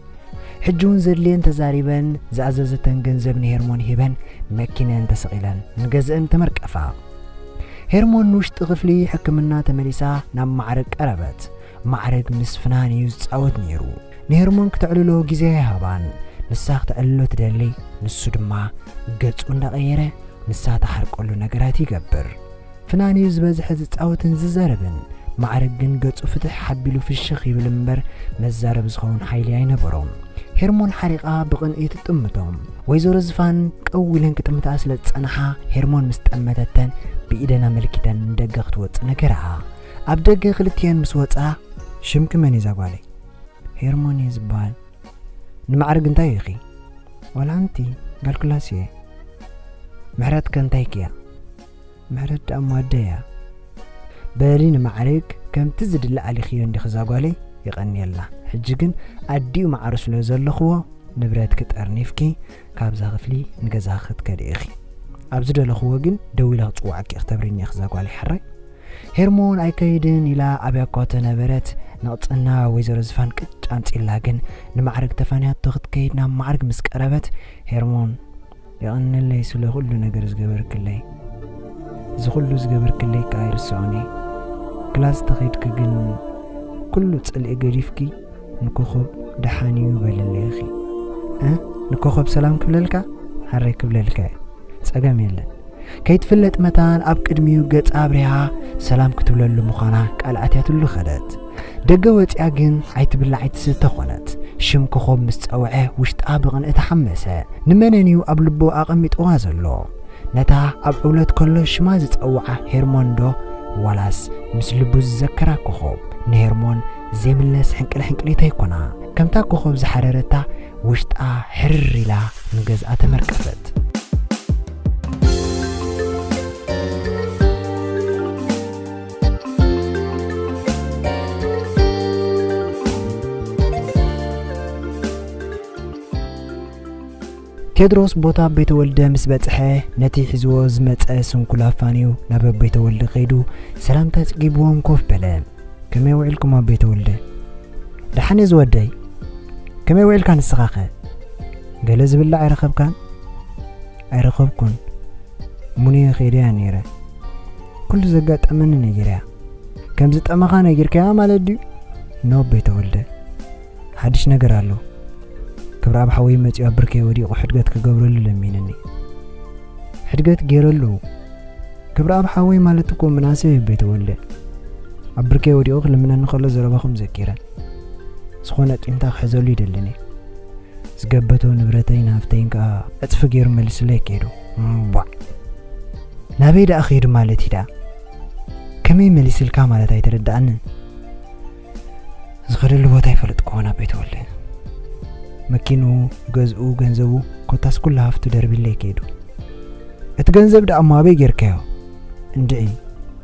ሕጂ እውን ዘድልየን ተዛሪበን፣ ዝኣዘዘተን ገንዘብ ንሄርሞን ሂበን፣ መኪነን ተሰቒለን ንገዝአን ተመርቀፋ። ሄርሞን ንውሽጢ ክፍሊ ሕክምና ተመሊሳ ናብ ማዕረግ ቀረበት። ማዕረግ ምስ ፍናን እዩ ዝጻወት ነይሩ። ንሄርሞን ክተዕልሎ ግዜ ኣይሃባን። ንሳ ክተዕልሎ ትደሊ፣ ንሱ ድማ ገጹ እንዳቐየረ ንሳ ትሓርቀሉ ነገራት ይገብር። ፍናን እዩ ዝበዝሐ ዝጻወትን ዝዛረብን። ማዕረግ ግን ገጹ ፍትሕ ሓቢሉ ፍሽኽ ይብል እምበር መዛረቢ ዝኸውን ሓይሊ ኣይነበሮን። ሄርሞን ሓሪቓ ብቕንኢ ትጥምቶም። ወይዘሮ ዝፋን ቀው ኢለን ክጥምታ ስለ ዝጸንሓ፣ ሄርሞን ምስ ጠመተተን ብኢደን ኣመልኪተን ንደገ ክትወጽእ ነገርኣ። ኣብ ደገ ክልቲኤን ምስ ወጻ፣ "ሽምኪ መን እዩ እዛ ጓለይ?" "ሄርሞን እየ ዝበሃል።" "ንማዕረግ እንታይ ኢኺ?" "ዋላ ሓንቲ፣ ጋል ክላስ እየ።" "ምሕረት ከ እንታይ ኢኪ እያ?" "ምሕረት ደኣ እሞ ኣደይ እያ።" "በሊ ንማዕረግ ከምቲ ዝድለ ኣሊኽዮ እንዲኺ እዛ ጓለይ?" "የቐንየልና። ሕጂ ግን ኣዲኡ ማዕሩ ስለ ዘለኽዎ ንብረትኪ ጠርኒፍኪ ካብዛ ክፍሊ ንገዛኺ ክትከዲ ኢኺ። ኣብ ዝደለኽዎ ግን ደዊለ ክጽውዓኪ ክትነብርኒ ኢኺ እዛ ጓለይ ሓራይ?" ሄርሞን ኣይከይድን ኢላ ኣብያ እኳ ተነበረት፣ ንቕጽና ወይዘሮ ዝፋን ቅጭ ኣምጺላ ግን ንማዕረግ ተፋንያቶ ክትከይድ ናብ ማዕረግ ምስ ቀረበት፣ ሄርሞን፣ "የቐንለይ ስለ ኩሉ ነገር ዝገበርክለይ። እዚ ኩሉ ዝገበርክለይ ከኣ ኣይርስዖን እየ። ክላስ ተኸይድኪ ግን ኩሉ ጽልኢ ገዲፍኪ ንኮኾብ ደሓን እዩ በልለይ ኢኺ።" "እ? ንኮኸብ ሰላም ክብለልካ፣ ሓረይ ክብለልካ እየ። ጸገም የለን። ከይትፍለጥ መታን ኣብ ቅድሚኡ ገጻ ኣብሪሃ ሰላም ክትብለሉ ምዃና ቃል ኣትያትሉ ከደት። ደገ ወጺኣ ግን ኣይትብላዕ ኣይትስተ ኾነት። ሽም ኮኸብ ምስ ጸውዐ ውሽጣ ብቕንኢ ተሓመሰ። ንመነን እዩ ኣብ ልቡ ኣቐሚጥዋ ዘሎ? ነታ ኣብ ዕውለት ከሎ ሽማ ዝጸውዓ ሄርሞን ዶ ዋላስ ምስ ልቡ ዝዘከራ ኮኸብ? ንሄርሞን ዘይምለስ ሕንቅልሕንቅሊት ኣይኮና። ከምታ ኮኸብ ዝሓረረታ ውሽጣ ሕርር ኢላ ንገዝኣ ተመርከሰት። ቴድሮስ ቦታ ኣቤ ተወልደ ምስ በጽሐ፣ ነቲ ሒዝዎ ዝመጸ ስንኩል ኣፋንዩ ናብ ኣቤ ተወልደ ከይዱ ሰላምታ ጽጊብዎም ኮፍ በለ። "ከመይ ውዒልኩም ኣቤ ተወልደ?" "ደሓን እየ ዝወደይ። ከመይ ውዒልካ ንስኻኸ? ገለ ዝብላዕ ኣይረኸብካን?" "ኣይረኸብኩን። ሙኑየ ከይደያ ነይረ። ኩሉ ዘጋጠመኒ ነጊረያ። ከም ዝጠመኻ ነጊርካያ ማለት ድዩ?" "ኖ ኣቤ ተወልደ። ሓድሽ ነገር ኣሎ። ክብረኣብ ሓወይ መጺኡ ኣብ ብርከይ ወዲቑ ሕድገት ክገብረሉ ለሚኑኒ። ሕድገት ገይረሉ። ክብረኣብ ሓወይ ማለት እኮ ምናሴ እዩ ኣቤ ተወልደ። ኣብ ብርከይ ወዲቑ ክልምነኒ ከሎ ዘረባኹም ዘኪረ። ዝኾነ ቂምታ ክሕዘሉ ይደልን እየ። ዝገበቶ ንብረተይን ሃፍተይን ከኣ ዕጽፊ ገይሩ መሊስለይ ከይዱ። እምቧዕ! ናበይ ደኣ ከይዱ ማለት እዩ ደኣ? ከመይ መሊስልካ ማለት ኣይተረድኣንን። ዝኸደሉ ቦታ ኣይፈለጥኩዎን ኣቤ ተወልደ። መኪንኡ፣ ገዝኡ፣ ገንዘቡ፣ ኮታስ ኩሉ ሃፍቱ ደርቢለይ ከይዱ። እቲ ገንዘብ ደኣ እሞ ኣበይ ጌርካዮ?" "እንድዒ፣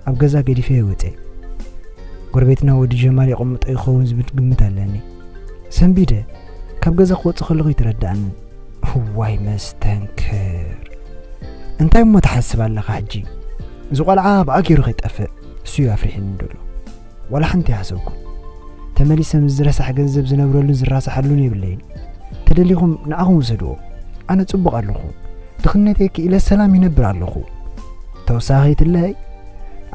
ኣብ ገዛ ገዲፈዮ ወጸ። ጎረቤትና ወዲ ጀማል የቐምጦ ይኸውን ዝብል ግምት ኣለኒ። ሰንቢደ፣ ካብ ገዛ ክወጽእ ከለኹ ይትረድኣኒ። እዋይ መስተንክር! እንታይ እሞ ትሓስብ ኣለኻ ሕጂ? እዚ ቆልዓ ብኣ ገይሩ ከይጠፍእ፣ እሱ እዩ ኣፍሪሕኒ ደሎ። ዋላ ሓንቲ ኣይሓሰብኩን። ተመሊሰ ምስ ዝረሳሕ ገንዘብ ዝነብረሉን ዝራሳሓሉን የብለይን። ተደሊኹም ንዓኹም ውሰድዎ። ኣነ ጽቡቕ ኣለኹ። ድኽነተይ ክኢለ ሰላም ይነብር ኣለኹ። ተወሳኺትለይ፣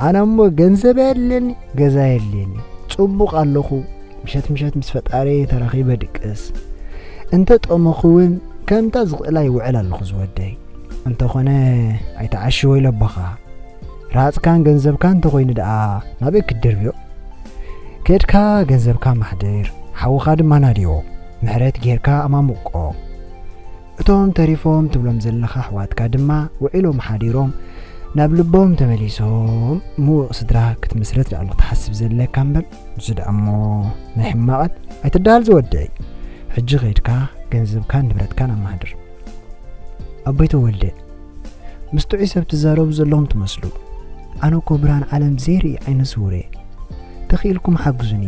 ኣነ እሞ ገንዘብ የድልየኒ፣ ገዛ የድልየኒ። ጽቡቕ ኣለኹ። ምሸት ምሸት ምስ ፈጣሪ ተራኺበ ድቅስ። እንተ ጠመኹ እውን ከምታ ዝኽእላ ይውዕል ኣለኹ ዝወደይ። እንተኾነ ኣይትዓሽዎ ኢለ ኣቦኻ። ረሃጽካን ገንዘብካን እንተኾይኑ ደኣ ናበይ ክትድርብዮ? ከድካ ገንዘብካ ማሕድር፣ ሓውኻ ድማ ናድዮ። ምሕረት ጌርካ ኣማሙቆ። እቶም ተሪፎም ትብሎም ዘለኻ ኣሕዋትካ ድማ ውዒሎም ሓዲሮም ናብ ልቦም ተመሊሶም ምዉቕ ስድራ ክትምስርት ደኣ ኣለኹ ትሓስብ ዘለካ እምበር፣ ንሱ ደኣ እሞ ናይ ሕማቓት ኣይትደሃል ዝወደይ። ሕጂ ከድካ ገንዘብካን ንብረትካን ኣማሕድር። ኣቦይ ተወልደ፣ ምስ ጥዑይ ሰብ ትዛረቡ ዘለኹም ትመስሉ። ኣነ እኮ ብርሃን ዓለም ዘይርኢ ዓይነ ስውር እየ። ተኽኢልኩም ሓግዙኒ።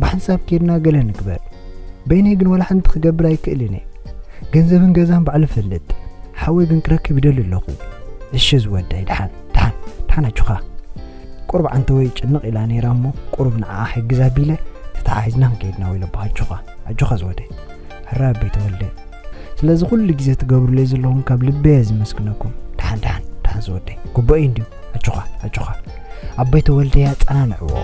ብሓንሳብ ኬድና ገለ ንግበር። በይነይ ግን ወላ ሓንቲ ክገብር ኣይክእልን እየ። ገንዘብን ገዛን ባዕሉ ፈልጥ። ሓወይ ግን ክረክብ ይደሊ ኣለኹ። እሺ ዝወደይ፣ ደሓን፣ ደሓን፣ ደሓን ኣጆኻ። ቁሩብ ዓንተወይ ጭንቕ ኢላ ነይራ እሞ ቁሩብ ንዓኣ ሕግዝ ኣቢለ ተተሓሒዝና ክንከይድ ኢና ወይ ለቦ። ኣጆኻ፣ ኣጆኻ ዝወደይ። ሕራይ ኣቦይ ተወልደ። ስለዚ ኩሉ ግዜ ትገብሩለይ ዘለኹም ካብ ልበይ እየ ዝመስግነኩም። ደሓን፣ ደሓን፣ ደሓን ዝወደይ። ግቡእ እዩ እንድዩ። ኣጆኻ፣ ኣጆኻ። ኣቦይ ተወልደ ኣጸናንዕዎ።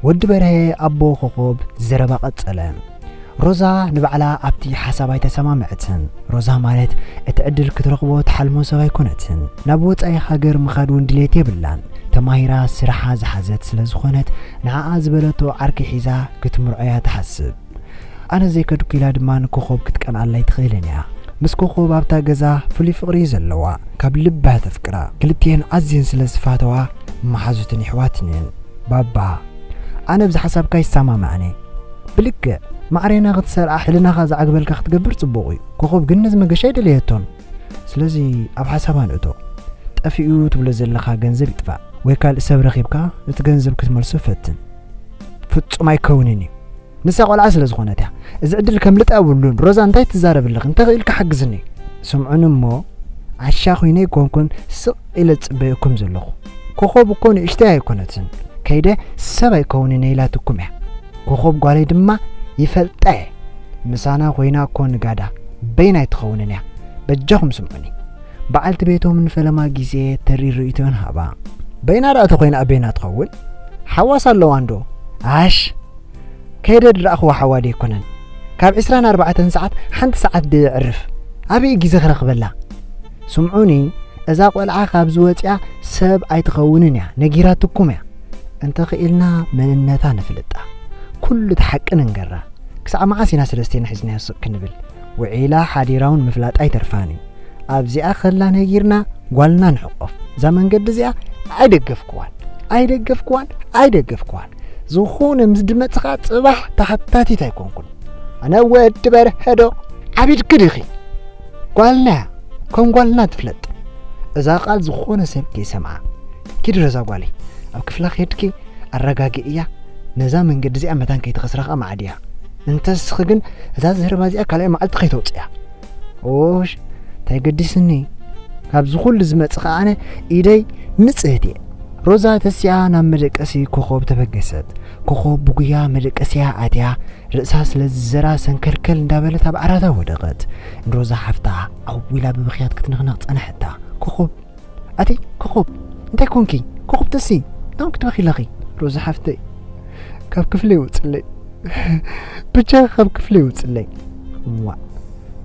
ወዲ በርሀ ኣቦ ኮኾብ ዘረባ ቀጸለ። ሮዛ ንባዕላ ኣብቲ ሓሳብ ኣይተሰማምዐትን። ሮዛ ማለት እቲ ዕድል ክትረኽቦ ትሓልሞ ሰብ ኣይኮነትን። ናብ ወጻኢ ሃገር ምኻድ እውን ድሌት የብላን። ተማሂራ ስራሓ ዝሓዘት ስለ ዝኾነት ንዓኣ ዝበለቶ ዓርኪ ሒዛ ክትምርዖ እያ ትሓስብ። ኣነ ዘይከድኩ ኢላ ድማ ንኮኾብ ክትቀንኣላ ኣይትኽእልን እያ። ምስ ኮኾብ ኣብታ ገዛ ፍሉይ ፍቕሪ እዩ ዘለዋ። ካብ ልባ ተፍቅራ። ክልቲኤን ኣዝየን ስለ ዝፋተዋ መሓዙትን ይሕዋትን እየን። ባባ፣ ኣነ ኣብዚ ሓሳብካ ይሰማማዕን እየ። ብልክዕ ማዕሬና ክትሰርዓ ሕልናኻ ዝዓግበልካ ክትገብር ጽቡቕ እዩ። ኮኾብ ግን ነዚ መገሻ ኣይደለየቶን። ስለዚ ኣብ ሓሳባ ንእቶ። ጠፊኡ ትብሎ ዘለኻ ገንዘብ ይጥፋእ ወይ ካልእ ሰብ ረኺብካ እቲ ገንዘብ ክትመልሶ ፈትን። ፍጹም ኣይከውንን እዩ። ንሳ ቆልዓ ስለ ዝኾነት እያ። እዚ ዕድል ከምልጥ የብሉን። ሮዛ እንታይ ትዛረብ ኣለኺ? እንተኽኢልካ ሓግዝኒ። ስምዑኒ እሞ ዓሻ ኮይነ ኣይኮንኩን ስቕ ኢለ ዝጽበየኩም ዘለኹ። ኮኾብ እኮ ንእሽተይ ኣይኮነትን። ከይደ ሰብ ኣይከውንን እየ ኢላትኩም እያ። ኮኾብ ጓለይ ድማ ይፈልጣ እየ። ምሳና ኮይና እኮ ንጋዳ በይና ኣይትኸውንን እያ። በጃኹም ስምዑኒ። በዓልቲ ቤቶም ንፈለማ ግዜ ተሪር ርእይቶን ሃባ። በይና ደኣ ተኾይና በይና ትኸውን? ሓዋስ ኣለዋ እንዶ? ኣሽ! ከይደ ዝረኣኽዋ ሓዋ ደይኮነን። ካብ ዕስራን ኣርባዕተን ሰዓት ሓንቲ ሰዓት ደየዕርፍ። ኣበይ ግዜ ክረኽበላ? ስምዑኒ፣ እዛ ቆልዓ ካብዚ ወፂኣ ሰብ ኣይትኸውንን እያ፣ ነጊራትኩም እያ። እንተኽኢልና መንነታ ነፍልጣ። ኩሉ እቲ ሓቂ ንንገራ። ክሳዕ መዓስ ኢና ሰለስቴና ሒዝናዮ ስቕ ክንብል? ውዒላ ሓዲራ እውን ምፍላጣ ኣይተርፋን እዩ። ኣብዚኣ ከላ ነጊርና ጓልና ንሕቆፍ። እዛ መንገዲ እዚኣ ኣይደገፍክዋን፣ ኣይደገፍክዋን፣ ኣይደገፍክዋን። ዝኾነ ምስ ድመፅኻ ፅባሕ ተሓታቲት ኣይኮንኩን። ኣነ ወዲ በርሀዶ ዓቢድኪ ዲኺ? ጓልና እያ፣ ከም ጓልና ትፍለጥ። እዛ ቃል ዝኾነ ሰብ ከይሰምዓ። ኪዲ ሮዛ ጓለይ፣ ኣብ ክፍላ ከድኪ ኣረጋግእያ። ነዛ መንገዲ እዚኣ መታን ከይትኸስራ ኸኣ ማዕድያ። እንተ ንስኺ ግን እዛ ዘረባ እዚኣ ካልኣይ መዓልቲ ከይተውፅእያ። ኦሽ፣ እንታይ ገዲስኒ? ካብዚ ኩሉ ዝመጽእ ኸኣ ኣነ ኢደይ ንጽህቲ እየ። ሮዛ ተሲኣ ናብ መደቀሲ ኮኾብ ተበገሰት። ኮኾብ ብጉያ መደቀሲያ ኣትያ፣ ርእሳ ስለ ዝዘራ ሰንከልከል እንዳበለት ኣብ ዓራታ ወደቐት። ንሮዛ ሓፍታ ዓው ኢላ ብብኽያት ክትንኽነኽ ጸንሐታ። ኮኾብ፣ ኣቲ ኮኾብ፣ እንታይ ኮንኪ? ኮኾብ ተሲ፣ እንታይ ኮንኪ ትበኺ ኣለኺ? ሮዛ ሓፍተይ፣ ካብ ክፍለይ ውጽለይ። ብቻ ካብ ክፍለይ ውጽለይ። ዋእ፣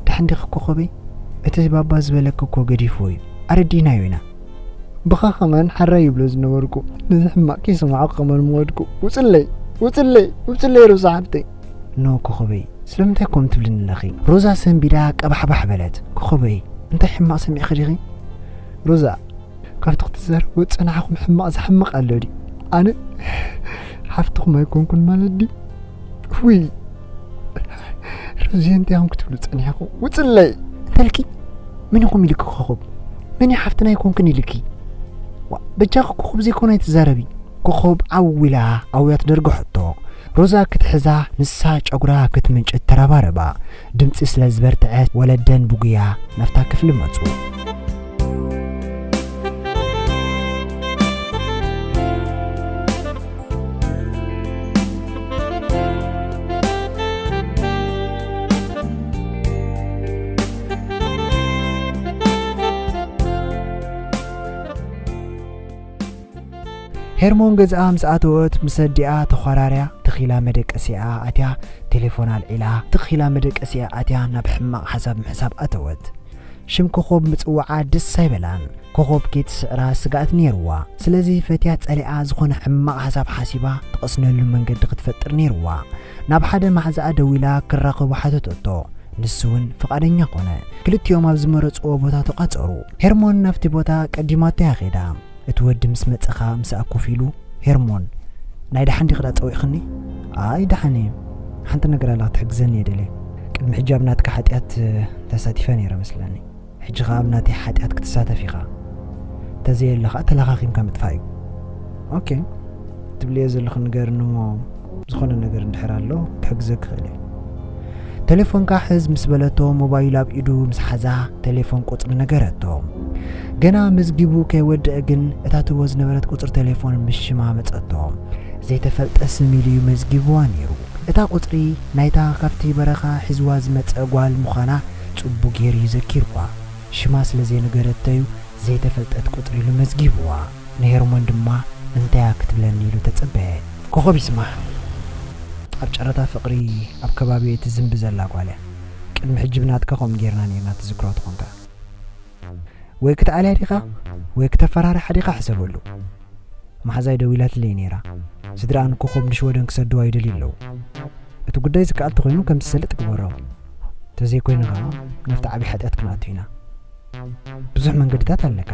ደሓን ዲኺ ኮኾበይ? እቲ ባባ ዝበለኪ እኮ ገዲፍዎ እዩ። ኣረዲእናዮ ኢና። ብኻ ከማን ሓራይ ይብሎ ዝነበርኩ፣ ነዚ ሕማቕ ከይሰማዕኩ ከማን ምወድኩ። ውጽለይ፣ ውጽለይ፣ ውጽለይ ሮዛ ሓፍተይ። ኖ ኮኾበይ፣ ስለምንታይ ከምኡ ትብልኒ ኣለኺ? ሮዛ ሰንቢዳ ቀባሕባሕ በለት። ኮኾበይ፣ እንታይ ሕማቕ ሰሚዕኺ ዲኺ? ሮዛ፣ ካብቲ ክትዛረቦ ዝጸናሕኩም ሕማቕ ዘሕምቕ ኣሎ ድዩ? ኣነ ሓፍትኹም ኣይኮንኩን ማለት ድዩ? ውይ፣ ሮዝየ እንታይ ኢኹም ክትብሉ ጸኒሕኩም? ውጽለይ! እንተልኪ፣ መን ኢኹም ኢልኪ ኮኾብ? መን እዩ ሓፍትና ኣይኮንኩን ኢልኪ? ዋ፣ በጃኺ ኮኾብ ዘይኮነ ኣይትዛረቢ። ኮኾብ ዓው ኢላ ኣውያት ደርግሐቶ። ሮዛ ክትሕዛ፣ ንሳ ጨጉራ ክትምንጭት ተረባረባ። ድምጺ ስለ ዝበርትዐ፣ ወለደን ብጉያ ናብታ ክፍሊ መጹ። ሄርሞን ገዝኣ ምስ ኣተወት፣ ምስ ኣዲኣ ተዃራርያ፣ ትኺላ መደቀሲኣ ኣትያ፣ ቴሌፎን ኣልዒላ፣ ትኺላ መደቀሲኣ ኣትያ፣ ናብ ሕማቕ ሓሳብ ምሕሳብ ኣተወት። ሽም ኮኾብ ምጽዋዓ ደስ ኣይበላን። ኮኾብ ከይትስዕራ ስግኣት ነይርዋ። ስለዚ ፈትያ ጸሊኣ ዝኾነ ሕማቕ ሓሳብ ሓሲባ ትቐስነሉ መንገዲ ክትፈጥር ነይርዋ። ናብ ሓደ ማሕዛኣ ደዊላ ክራኸቡ ሓተተቶ። ንሱ እውን ፍቓደኛ ኮነ። ክልቲኦም ኣብ ዝመረጽዎ ቦታ ተቋጸሩ። ሄርሞን ናብቲ ቦታ ቀዲማቶ እያ ኸይዳ። እቲ ወዲ ምስ መጸ ኸኣ ምስኣ ኮፍ ኢሉ፣ "ሄርሞን፣ ናይ ደሓን ዲኺ ደኣ ጸዊዕኽኒ?" "ኣይ፣ ደሓን እየ። ሓንቲ ነገር ኣላ ክትሕግዘኒ እየ ደልየ። ቅድሚ ሕጂ ኣብ ናትካ ሓጢኣት ተሳቲፈ ነይረ መስለኒ። ሕጂ ኸኣ ኣብ ናተይ ሓጢኣት ክትሳተፍ ኢኻ። እንተዘየለ ኸኣ ተለኻኺምካ ምጥፋእ እዩ። ኦኬ፣ ትብልዮ ዘለኺ ንገርኒ እሞ፣ ዝኾነ ነገር እንድሕር ኣሎ ክሕግዘኪ እኽእል እየ።" "ቴሌፎንካ ሕዝ" ምስ በለቶ፣ ሞባይል ኣብ ኢዱ ምስ ሓዛ፣ ቴሌፎን ቁጽሪ ነገረቶ። ገና መዝጊቡ ከይወድአ ግን፣ እታ ትህቦ ዝነበረት ቁጽሪ ቴሌፎን ምስ ሽማ መጸቶ። ዘይተፈልጠ ስም ኢሉ እዩ መዝጊብዋ ነይሩ። እታ ቁጽሪ ናይታ ካብቲ በረኻ ሒዝዋ ዝመጸ ጓል ምዃና ጽቡቕ ገይሩ እዩ ዘኪርዋ። ሽማ ስለ ዘይነገረቶ እዩ ዘይተፈልጠት ቁጽሪ ኢሉ መዝጊብዋ። ንሄርሞን ድማ እንታይ እያ ክትብለኒ ኢሉ ተጸበየ። ኮኾብ ይስማዕ። ኣብ ጨረታ ፍቕሪ ኣብ ከባቢ እቲ ዝንቢ ዘላ ጓል እያ። ቅድሚ ሕጂ ብናትካ ከምኡ ጌርና ኔርና ትዝክሮ ትኾንካ። ወይ ክትኣልያ ዲኻ ወይ ክተፈራርሓ ዲኻ ሕሰበሉ። መሓዛይ ደዊላትለይ ኔራ። ስድራኣ ንኮኾብ ንሽወደን ክሰድዋ ይደልዩ ኣለዉ። እቲ ጉዳይ ዝከኣል ተኾይኑ ከም ዝሰልጥ ግበሮ። ተዘይኮይኑ ኸኣ ናብቲ ዓቢ ሓጢኣት ክንኣቱ ኢና። ብዙሕ መንገድታት ኣለካ።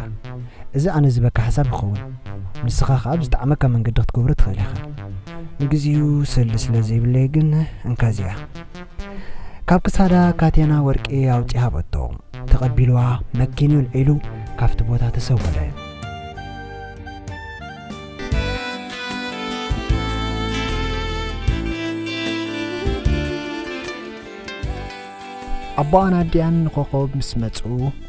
እዚ ኣነ ዝበካ ሓሳብ ይኸውን። ንስኻ ኸኣ ብዝጠዓመካ መንገዲ ክትገብሮ ትኽእል ኢኻ። ንግዚኡ ስእሊ ስለ ዘይብለይ ግን እንካ እዚኣ። ካብ ክሳዳ ካቴና ወርቂ ኣውጺኣ ሃበቶ። ተቐቢልዋ መኪንኡ ኣልዒሉ ካብቲ ቦታ ተሰወረ። ኣቦኣን ኣዲኣን ንኮኾብ ምስ መጹ፣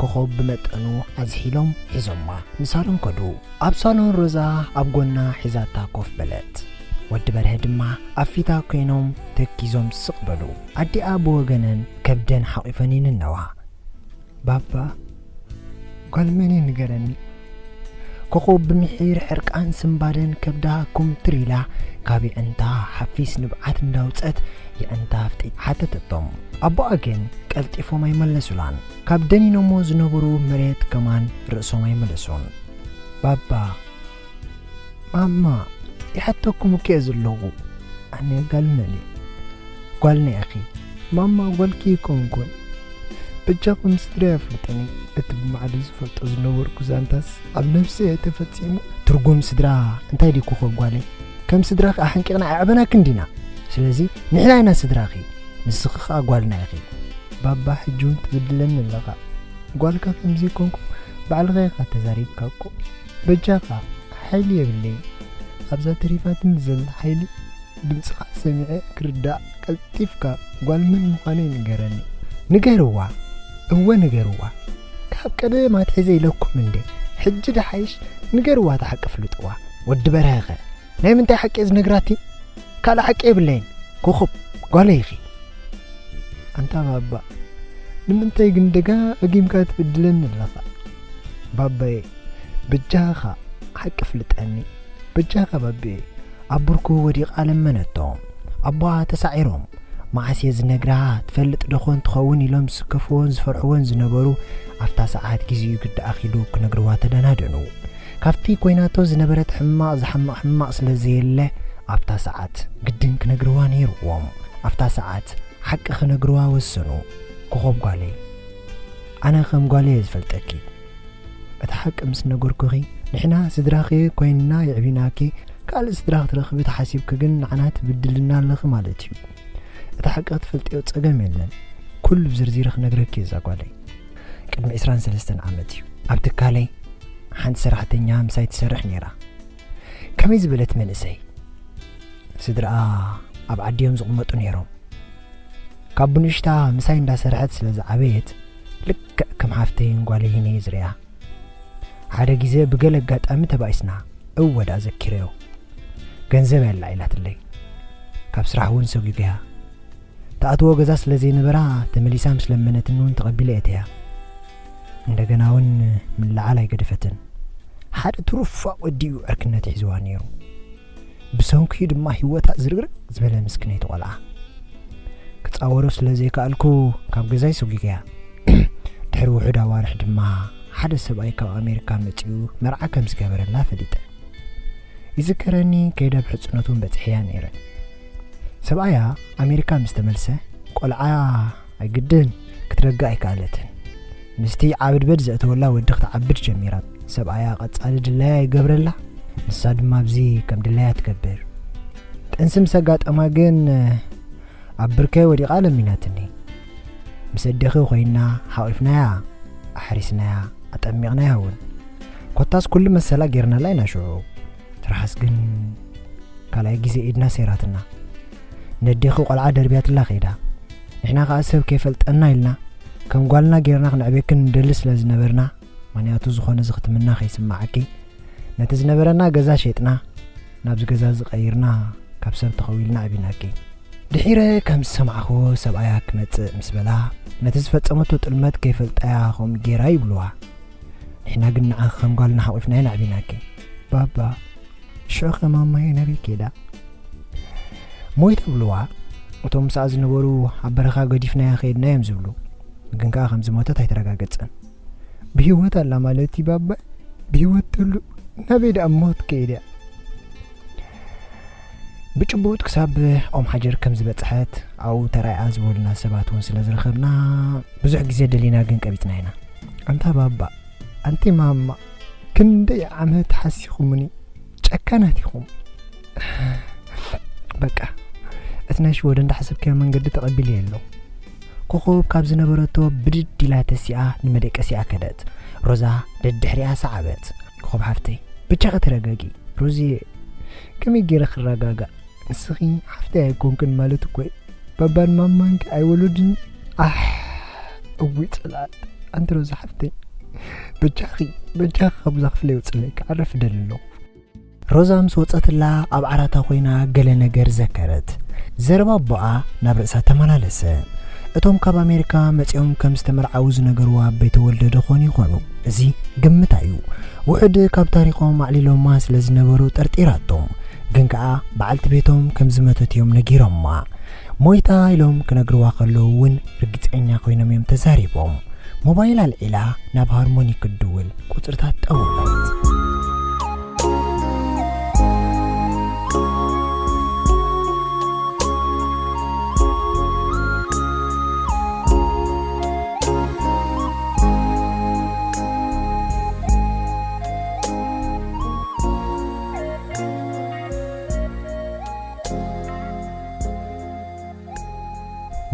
ኮኾብ ብመጠኑ ኣዝሒሎም ሒዞማ ንሳሎን ከዱ። ኣብ ሳሎን ሮዛ ኣብ ጎና ሒዛታ ኮፍ በለት። ወዲ በርሀ ድማ ኣብ ፊታ ኮይኖም ተኪዞም ስቕ በሉ። ኣዲኣ ብወገነን ከብደን ሓቒፈን ይንነዋ። ባባ፣ ጓል መን እየ ንገረኒ? ኮኾብ ብምሒር ሕርቃን ስምባደን ከብዳ ኩምትር ኢላ ካብ የዕንታ ሓፊስ ንብዓት እንዳውፀት የዕንታ ኣፍጢጣ ሓተተቶም። ኣቦኣ ግን ቀልጢፎም ኣይመለሱላን። ካብ ደኒኖሞ ዝነበሩ መሬት ከማን ርእሶም ኣይመለሱን። ባባ፣ ማማ፣ ይሓተኩም እኮ እየ ዘለኹ። ኣነ ጋል መን እየ? ጓልና ኢኺ። ማማ፣ ጓልኪ ይኮንኩን። በጃኹም ስድራ የፍልጠኒ። እቲ ብማዕዶ ዝፈልጦ ዝነበርኩ ዛንታስ ኣብ ነብሲ እየ ተፈጺሙ። ትርጉም ስድራ እንታይ ድዩ ኮኾብ ጓለይ? ከም ስድራኺ ኣሕንቂቕና ኣዕበናክን ዲና? ስለዚ ንሕና ኢና ስድራኺ፣ ንስኺ ኸኣ ጓልና ኢኺ። ባባ፣ ሕጂ እውን ትብድለኒ ኣለኻ። ጓልካ ከምዚ ይኮንኩ ባዕልኻ ኢኻ ተዛሪብካ እኮ። በጃኻ፣ ሓይሊ የብለይን። ኣብዛ ተሪፋትኒ ዘላ ሓይሊ ድምፅኻ ሰሚዐ ክርዳእ ቀልጢፍካ ጓል መን ምዃነይ ንገረኒ። ንገርዋ፣ እወ ንገርዋ። ካብ ቀደም ኣትሒዘ ኢለኩም እንዴ? ሕጂ ደሓይሽ ንገርዋ፣ እቲ ሓቂ ፍልጥዋ። ወዲ በርሀኸ ናይ ምንታይ ሓቂ እየ ዝነግራቲ? ካልእ ሓቂ የብለይን። ኮኾብ ጓለይ ኢኺ። ኣንታ ባባ፣ ንምንታይ ግን ደጋጊምካ ትብድለኒ ኣለኻ? ባባየ፣ በጃኻ ሓቂ ፍልጠኒ። በጃኻ ባብየ። ኣብ ብርኩ ወዲቓ ለመነቶ። ኣቦኣ ተሳዒሮም። መዓስ እየ ዝነግራ? ትፈልጥ ዶ ኾን ትኸውን ኢሎም ዝስከፍዎን ዝፈርሕዎን ዝነበሩ፣ ኣብታ ሰዓት ግዜኡ ግዲ ኣኺሉ ክነግርዋ ተደናደኑ። ካብቲ ኮይናቶ ዝነበረት ሕማቕ ዝሓምቕ ሕማቕ ስለ ዘየለ፣ ኣብታ ሰዓት ግድን ክነግርዋ ነይርዎም። ኣብታ ሰዓት ሓቂ ክነግርዋ ወሰኑ። ኮኾብ ጓለይ፣ ኣነ ከም ጓለይ እየ ዝፈልጠኪ። እቲ ሓቂ ምስ ነገርኩኺ፣ ንሕና ስድራኺ ኮይንና የዕቢናኪ፣ ካልእ ስድራ ክትረኽቢ ተሓሲብኪ ግን ንዓና ትብድልና ኣለኺ ማለት እዩ። እቲ ሓቂ ክትፈልጥዮ ጸገም የለን። ኩሉ ብዝርዚር ክነግረኪ እየ እዛ ጓለይ። ቅድሚ ዕስራን ሰለስተን ዓመት እዩ ኣብ ትካለይ ሓንቲ ሰራሕተኛ ምሳይ ትሰርሕ ነይራ። ከመይ ዝበለት መንእሰይ! ስድራኣ ኣብ ዓዲ እዮም ዝቕመጡ ነይሮም። ካብ ብንእሽታ ምሳይ እንዳሰርሐት ስለ ዝዓበየት፣ ልክዕ ከም ሓፍተይን ጓለይን እየ ዝርእያ። ሓደ ግዜ ብገለ ኣጋጣሚ ተባኢስና፣ እወ ደኣ ዘኪረዮ። ገንዘብ እያ ኣላዒላትለይ። ካብ ስራሕ እውን ሰጒገያ። ትኣትዎ ገዛ ስለ ዘይነበራ፣ ተመሊሳ ምስ ለመነትኒ እውን ተቐቢለ እተያ። እንደገና እውን ምልዓል ኣይገደፈትን። ሓደ ትሩፋእ ወዲ እዩ ዕርክነት ሒዝዋ ነይሩ። ብሰንኩ ድማ ህይወታ ዝርግርግ ዝበለ ምስክነይቲ ቆልዓ። ክጻወሮ ስለ ዘይከኣልኩ ካብ ገዛይ ሰጒገያ። ድሕሪ ውሑድ ኣዋርሕ ድማ ሓደ ሰብኣይ ካብ ኣሜሪካ መጺኡ መርዓ ከም ዝገበረላ ፈሊጠ። ይዝከረኒ ከይደ ኣብ ሕጽኖቱ እውን በጺሐያ ነይረ። ሰብኣያ ኣሜሪካ ምስ ተመልሰ ቆልዓ ኣይግድን ክትረግእ ኣይከኣለትን። ምስቲ ዓብድበድ ዘእተወላ ወዲ ክትዓብድ ጀሚራ። ሰብኣያ ቀጻሊ ድላያ ይገብረላ፣ ንሳ ድማ ኣብዚ ከም ድላያ ትገብር። ጥንሲ ምስ ኣጋጠማ ግን ኣብ ብርከይ ወዲቓ ለሚናትኒ። ምስ ኣዴኺ ኮይንና ሓቒፍናያ፣ ኣሕሪስናያ፣ ኣጠሚቕናያ እውን። ኮታስ ኩሉ መሰላ ጌርናላ ኢና ሽዑ። ትርሓስ ግን ካልኣይ ግዜ ኢድና ሰይራትና። ነዴኺ ቆልዓ ደርብያትላ ከይዳ። ንሕና ከኣ ሰብ ከይፈልጠና ኢልና ከም ጓልና ጌርና ክነዕብየክን ንደሊ ስለ ዝነበርና፣ ምኽንያቱ ዝኾነ ዝኽትምና ከይስምዓኪ፣ ነቲ ዝነበረና ገዛ ሸጥና፣ ናብዚ ገዛ እዚ ቀይርና፣ ካብ ሰብ ተኸዊልና ኣዕቢናኪ። ድሒረ ከም ዝሰማዕኽዎ ሰብኣያ ክመጽእ ምስ በላ፣ ነቲ ዝፈጸመቶ ጥልመት ከይፈልጣያ ከምኡ ጌራ ይብልዋ። ንሕና ግን ንዓኺ ከም ጓልና ሓቑፍና ኢና ኣዕቢናኪ። ባባ፣ ሽዑ ከ ማማየ ናበይ ከይዳ? ሞይታ ብልዋ። እቶም ምሳኣ ዝነበሩ ኣብ በረኻ ገዲፍናያ ከይድና እዮም ዝብሉ። ግን ከኣ ከም ዝሞተት ኣይተረጋገጸን። ብህይወት ኣላ ማለት እዩ ባባ? ብህይወት ትህሉ? ናበይ ደኣ ሞት ከይዳ? ብጭቡጥ ክሳብ ኦም ሓጀር ከም ዝበጽሐት ኣብኡ ተራእያ ዝበሉና ሰባት እውን ስለ ዝረኸብና ብዙሕ ግዜ ደሊና ግን ቀቢጽና ኢና። ኣንታ ባባ፣ ኣንቲ ማማ፣ ክንደይ ዓመት ሓሲኹምኒ፣ ጨካናት ኢኹም። በቃ፣ እቲ ናይ ሽወደን እንዳሓሰብካዮ መንገዲ ተቐቢለዮ ኣለኹ። ኮኾብ ካብ ዝነበረቶ ብድድ ኢላ ተሲኣ ንመደቀሲኣ ከደት። ሮዛ ደድሕሪኣ ሰዓበት። ኮኾብ ሓፍተይ፣ ብቻኺ ተረጋጊ። ሮዝየ፣ ከመይ ገይረ ክረጋጋእ? ንስኺ ሓፍተይ ኣይኮንክን ማለት እኮ እዩ። ባባን ማማንኪ ኣይወለዱን። ኣሕ፣ እውይ ጽልኣት። ኣንቲ ሮዛ ሓፍተይ፣ በጃኺ፣ በጃኺ ካብዛ ክፍለ ይውጽለይ፣ ክዓርፍ እደሊ ኣለኹ። ሮዛ ምስ ወጸትላ ኣብ ዓራታ ኮይና ገለ ነገር ዘከረት። ዘረባ ኣቦኣ ናብ ርእሳ ተመላለሰ። እቶም ካብ ኣሜሪካ መጺኦም ከም ዝተመርዓዉ ዝነገርዋ ቤተወልደ ደኾኑ ይኾኑ? እዚ ግምታ እዩ። ውሑድ ካብ ታሪኾም ኣዕሊሎማ ስለ ዝነበሩ ጠርጢራቶም። ግን ከኣ በዓልቲ ቤቶም ከም ዝመተት እዮም ነጊሮማ። ሞይታ ኢሎም ክነግርዋ ከለዉ እውን ርግጸኛ ኮይኖም እዮም ተዛሪቦም። ሞባይል ኣልዒላ ናብ ሃርሞኒ ክትድውል ቁጽርታት ጠወቐት።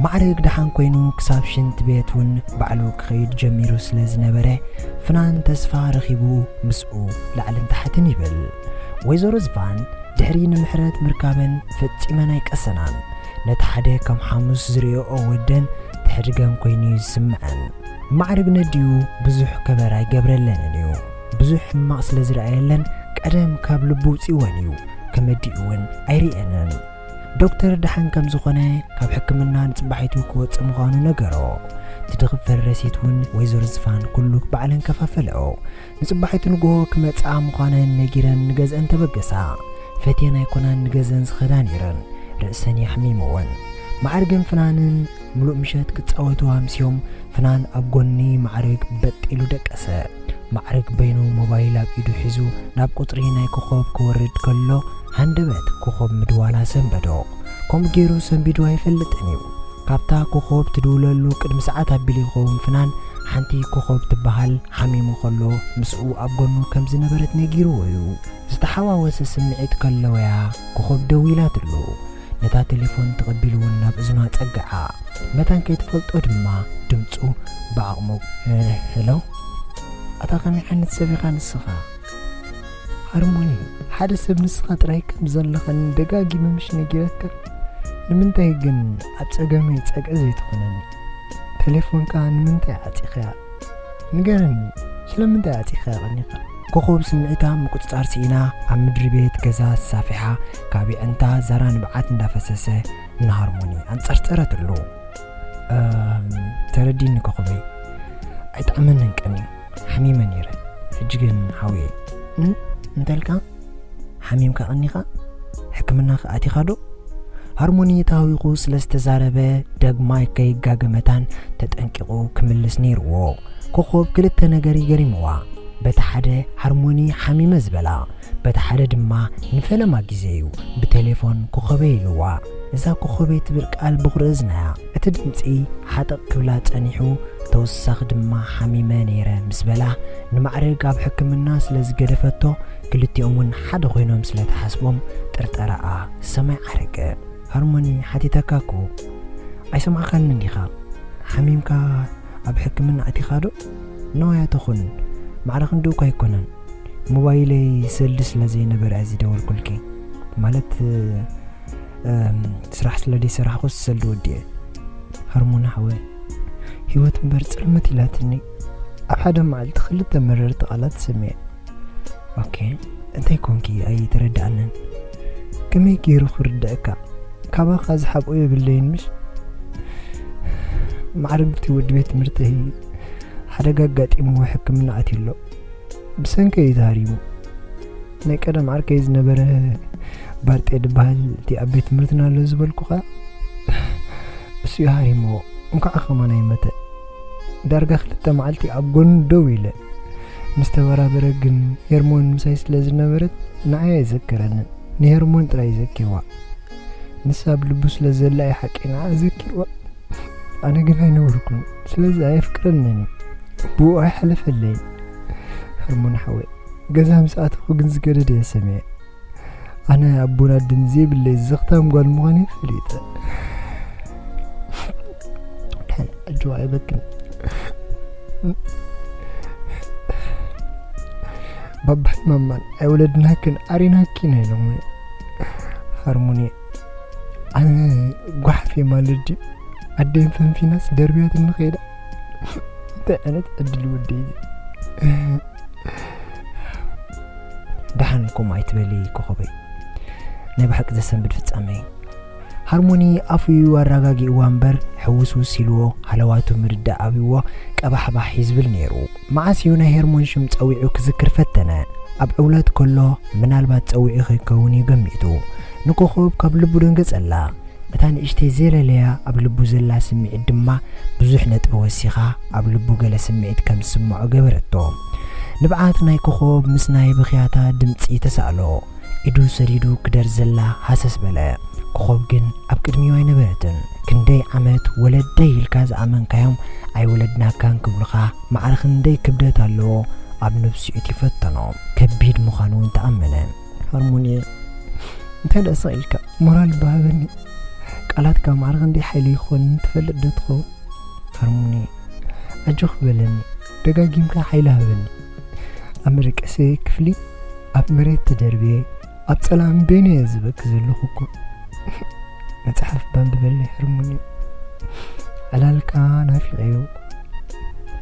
ማዕርግ ደሓን ኮይኑ ክሳብ ሽንት ቤት እውን ባዕሉ ክኸይድ ጀሚሩ ስለ ዝነበረ፣ ፍናን ተስፋ ረኺቡ ምስኡ ላዕልን ታሕትን ይብል። ወይዘሮ ዝፋን ድሕሪ ንምሕረት ምርካበን ፈጺመን ኣይቀሰናን። ነቲ ሓደ ከም ሓሙስ ዝርእዮኦ ወደን ተሕድገን ኮይኑ እዩ ዝስምዐን። ማዕርግ ነዲኡ ብዙሕ ከበር ኣይገብረለንን እዩ። ብዙሕ ሕማቕ ስለ ዝረኣየለን ቀደም ካብ ልቡ ውጺእወን እዩ። ከመዲኡ እውን ኣይርእየንን። ዶክተር ደሓን ከም ዝኾነ ካብ ሕክምና ንጽባሒቱ ክወጽእ ምዃኑ ነገሮ። ትድኽፈል ረሲት እውን ወይዘሮ ዝፋን ኩሉ ባዕለን ከፋፈለኦ። ንጽባሒቱ ንግሆ ክመጽኣ ምዃነን ነጊረን ንገዝአን ተበገሳ። ፈትየን ኣይኮናን ንገዝአን ዝኸዳ ነይረን። ርእሰን የሕሚምወን። ማዕርግን ፍናንን ምሉእ ምሸት ክጻወቱ ኣምስዮም። ፍናን ኣብ ጎኒ ማዕርግ በጥ ኢሉ ደቀሰ። ማዕርግ በይኑ ሞባይል ኣብ ኢዱ ሒዙ ናብ ቁጽሪ ናይ ኮኾብ ክወርድ ከሎ ሃንደበት ኮኾብ ምድዋላ ሰንበዶ። ከምኡ ገይሩ ሰንቢዱ ኣይፈልጥን እዩ። ካብታ ኮኾብ ትድውለሉ ቅድሚ ሰዓት ኣቢሉ ይኸውን ፍናን ሓንቲ ኮኾብ ትበሃል ሓሚሙ ከሎ ምስኡ ኣብ ጎኑ ከም ዝነበረት ነጊርዎ እዩ። ዝተሓዋወሰ ስምዒት ከለወያ ኮኾብ ደዊላትሉ። ነታ ቴሌፎን ተቐቢሉ እውን ናብ እዝኑ ኣጸግዓ። መታን ከይትፈልጦ ድማ ድምጹ ብዓቕሙ፣ "እ፣ ሄሎ? ኣታ ከመይ ዓይነት ሰብ ኢኻ ንስኻ?" ሃርሞኒ፣ ሓደ ሰብ ንስኻ ጥራይ ከም ዘለኻ ደጋጊመ ምሽ ነጊረካ? ንምንታይ ግን ኣብ ጸገመይ ጸግዒ ዘይትኾነኒ? ቴሌፎንካ ንምንታይ ዓጺኽያ? ንገረኒ፣ ስለምንታይ ዓጺኻ ቀኒኻ? ኮኾብ ስምዒታ ምቁጽጻር ስኢና ኣብ ምድሪ ቤት ገዛ ተሳፊሓ ካብ የዕንታ ዛራ ንብዓት እንዳፈሰሰ ንሃርሞኒ ኣንጸርጸረትሉ። "እም፣ ተረዲኒ ኮኾበይ፣ ኣይጠዓመንን ቀንዩ፣ ሓሚመ ነይረ። ሕጂ ግን ሓውየ." "እም? እንተልካ? ሓሚምካ ቀኒኻ? ሕክምና ከ ኣቲኻ ዶ?" ሃርሞኒ ተሃዊኹ ስለ ዝተዛረበ፣ ዳግማይ ከይጋገ መታን ተጠንቂቑ ክምልስ ነይርዎ። ኮኾብ ክልተ ነገር እዩ ገሪምዋ። በቲ ሓደ ሃርሞኒ ሓሚመ ዝበላ፣ በቲ ሓደ ድማ ንፈለማ ግዜ እዩ ብቴሌፎን ኮኾበይ ኢልዋ። እዛ ኮኾበይ ትብል ቃል ብኹሪ እዝናያ። እቲ ድምጺ ሓጠቕ ክብላ ጸኒሑ፣ ተወሳኺ ድማ ሓሚመ ነይረ ምስ በላ፣ ንማዕረግ ኣብ ሕክምና ስለ ዝገደፈቶ፣ ክልቲኦም እውን ሓደ ኮይኖም ስለ ተሓስቦም ጥርጠራኣ ሰማይ ዓረገ። ሃርሞኒ ሓቲተካ እኮ ኣይሰማዕካንን ዲኻ? ሓሚምካ ኣብ ሕክምና ኣቲኻ ዶ? ነዋያ ተኹን ማዕረ ክንድኡ እኳ ኣይኮነን። ሞባይለይ ሰልዲ ስለ ዘይነበረ እዚ ደወልኩልኪ። ማለት፣ እም፣ ስራሕ ስለ ዘይሰራሕኩስ ሰልዲ ወዲኤ። ሃርሞኒ ሓወይ፣ ህይወት እምበር ጽልምት ኢላትኒ። ኣብ ሓደ መዓልቲ ክልተ መረርቲ ቃላት ሰሚዐ። ኦኬ፣ እንታይ ኮንኪ ኣይተረድኣንን? ከመይ ገይሩ ክርድአካ? ካባኻ ዝሓብኦ የብለይን ምሽ? ማዕረግ እቲ ወዲ ቤት ትምህርተይ ሓደጋ ኣጋጢምዎ ሕክምና ኣትዩ ኣሎ። ብሰንከይ እዩ ተሃሪሙ። ናይ ቀደም ዓርከይ ዝነበረ ባርጤ ዝበሃል እቲ ኣብ ቤት ትምህርትና ኣሎ ዝበልኩኻ፣ እሱ እዩ ሃሪምዎ። እንኳዕ ከማን ኣይመተ። ዳርጋ ክልተ መዓልቲ ኣብ ጎኑ ደው ኢለ ምስ ተበራበረ ግን ሄርሞን ምሳይ ስለ ዝነበረት ንዓይ ኣይዘክረንን። ንሄርሞን ጥራይ እዩ ዘኪርዋ። ንሳ ኣብ ልቡ ስለ ዘላ እዩ ሓቂ ንዓ ዘኪርዋ። ኣነ ግን ኣይነበርኩን። ስለዚ ኣየፍቅረንን እዩ። ብኡ ኣይሓለፈለይን። ሄርሞን ሓወይ፣ ገዛ ምስ ኣተኹ ግን ዝገደደ እየ ሰሚዐ። ኣነ ኣቦን ኣደን ዘይብለይ ዘኽታም ጓል ምዃነይ ፈሊጠ። ኣጆ ኣይበክን። ባባን ማማን ኣይወለድናክን፣ ኣሪናኪ ናይ ሎሚ። ሃርሞኒ፣ ኣነ ጓሓፍ እየ ማለት ድዩ? ኣደይን ፈንፊናስ ደርብያትኒ ከይዳ። እንታይ ዓይነት ዕድል ወደይ እዚ? ደሓን ከምኡ ኣይትበሊ ኮኾበይ። ናይ ብሓቂ ዘሰንብድ ፍጻመ እዩ። ሃርሞኒ ኣፉ ኣረጋጊእዋ እምበር፣ ሕውስውስ ኢልዎ፣ ሃለዋቱ ምርዳእ ኣብይዎ፣ ቀባሕባሕ እዩ ዝብል ነይሩ። መዓስ እዩ ናይ ሄርሞን ሽም ጸዊዑ ክዝክር ፈተነ። ኣብ ዕውለት ከሎ ምናልባት ጸዊዑ ከይከውን እዩ ገሚቱ። ንኮኾብ ካብ ልቡ ደንገጸላ። እታ ንእሽተይ ዘለለያ ኣብ ልቡ ዘላ ስምዒት ድማ ብዙሕ ነጥቢ ወሲኻ ኣብ ልቡ ገለ ስምዒት ከም ዝስምዖ ገበረቶ። ንብዓት ናይ ኮኾብ ምስ ናይ ብኽያታ ድምጺ ተሳእሎ። ኢዱ ሰዲዱ ክደርዘላ ሃሰስ በለ። ኮኾብ ግን ኣብ ቅድሚኡ ኣይነበረትን። ክንደይ ዓመት ወለደይ ኢልካ ዝኣመንካዮም ኣይወለድናካን ክብሉኻ ማዕረ ክንደይ ክብደት ኣለዎ ኣብ ነብሲኡ እቲ ፈተኖ። ከቢድ ምዃኑ እውን ተኣመነ። ሃርሞኒ፣ እንታይ ደኣ ስቕ ኢልካ? ሞራል እባ ሃበኒ። ቃላትካ ማዕረ ክንደይ ሓይሊ ይኾን ትፈልጥ ዶ ትኸውን? ሃርሞኒ፣ ኣጆኺ በለኒ። ደጋጊምካ ሓይሊ ሃበኒ። ኣብ መደቀሲ ክፍሊ፣ ኣብ መሬት ተደርብየ፣ ኣብ ጸላም በይነ እየ ዝበኪ ዘለኹ እኮ። መጽሓፍ ባንብበለይ ሃርሞኒ። ዕላልካ ናፊቐዮ።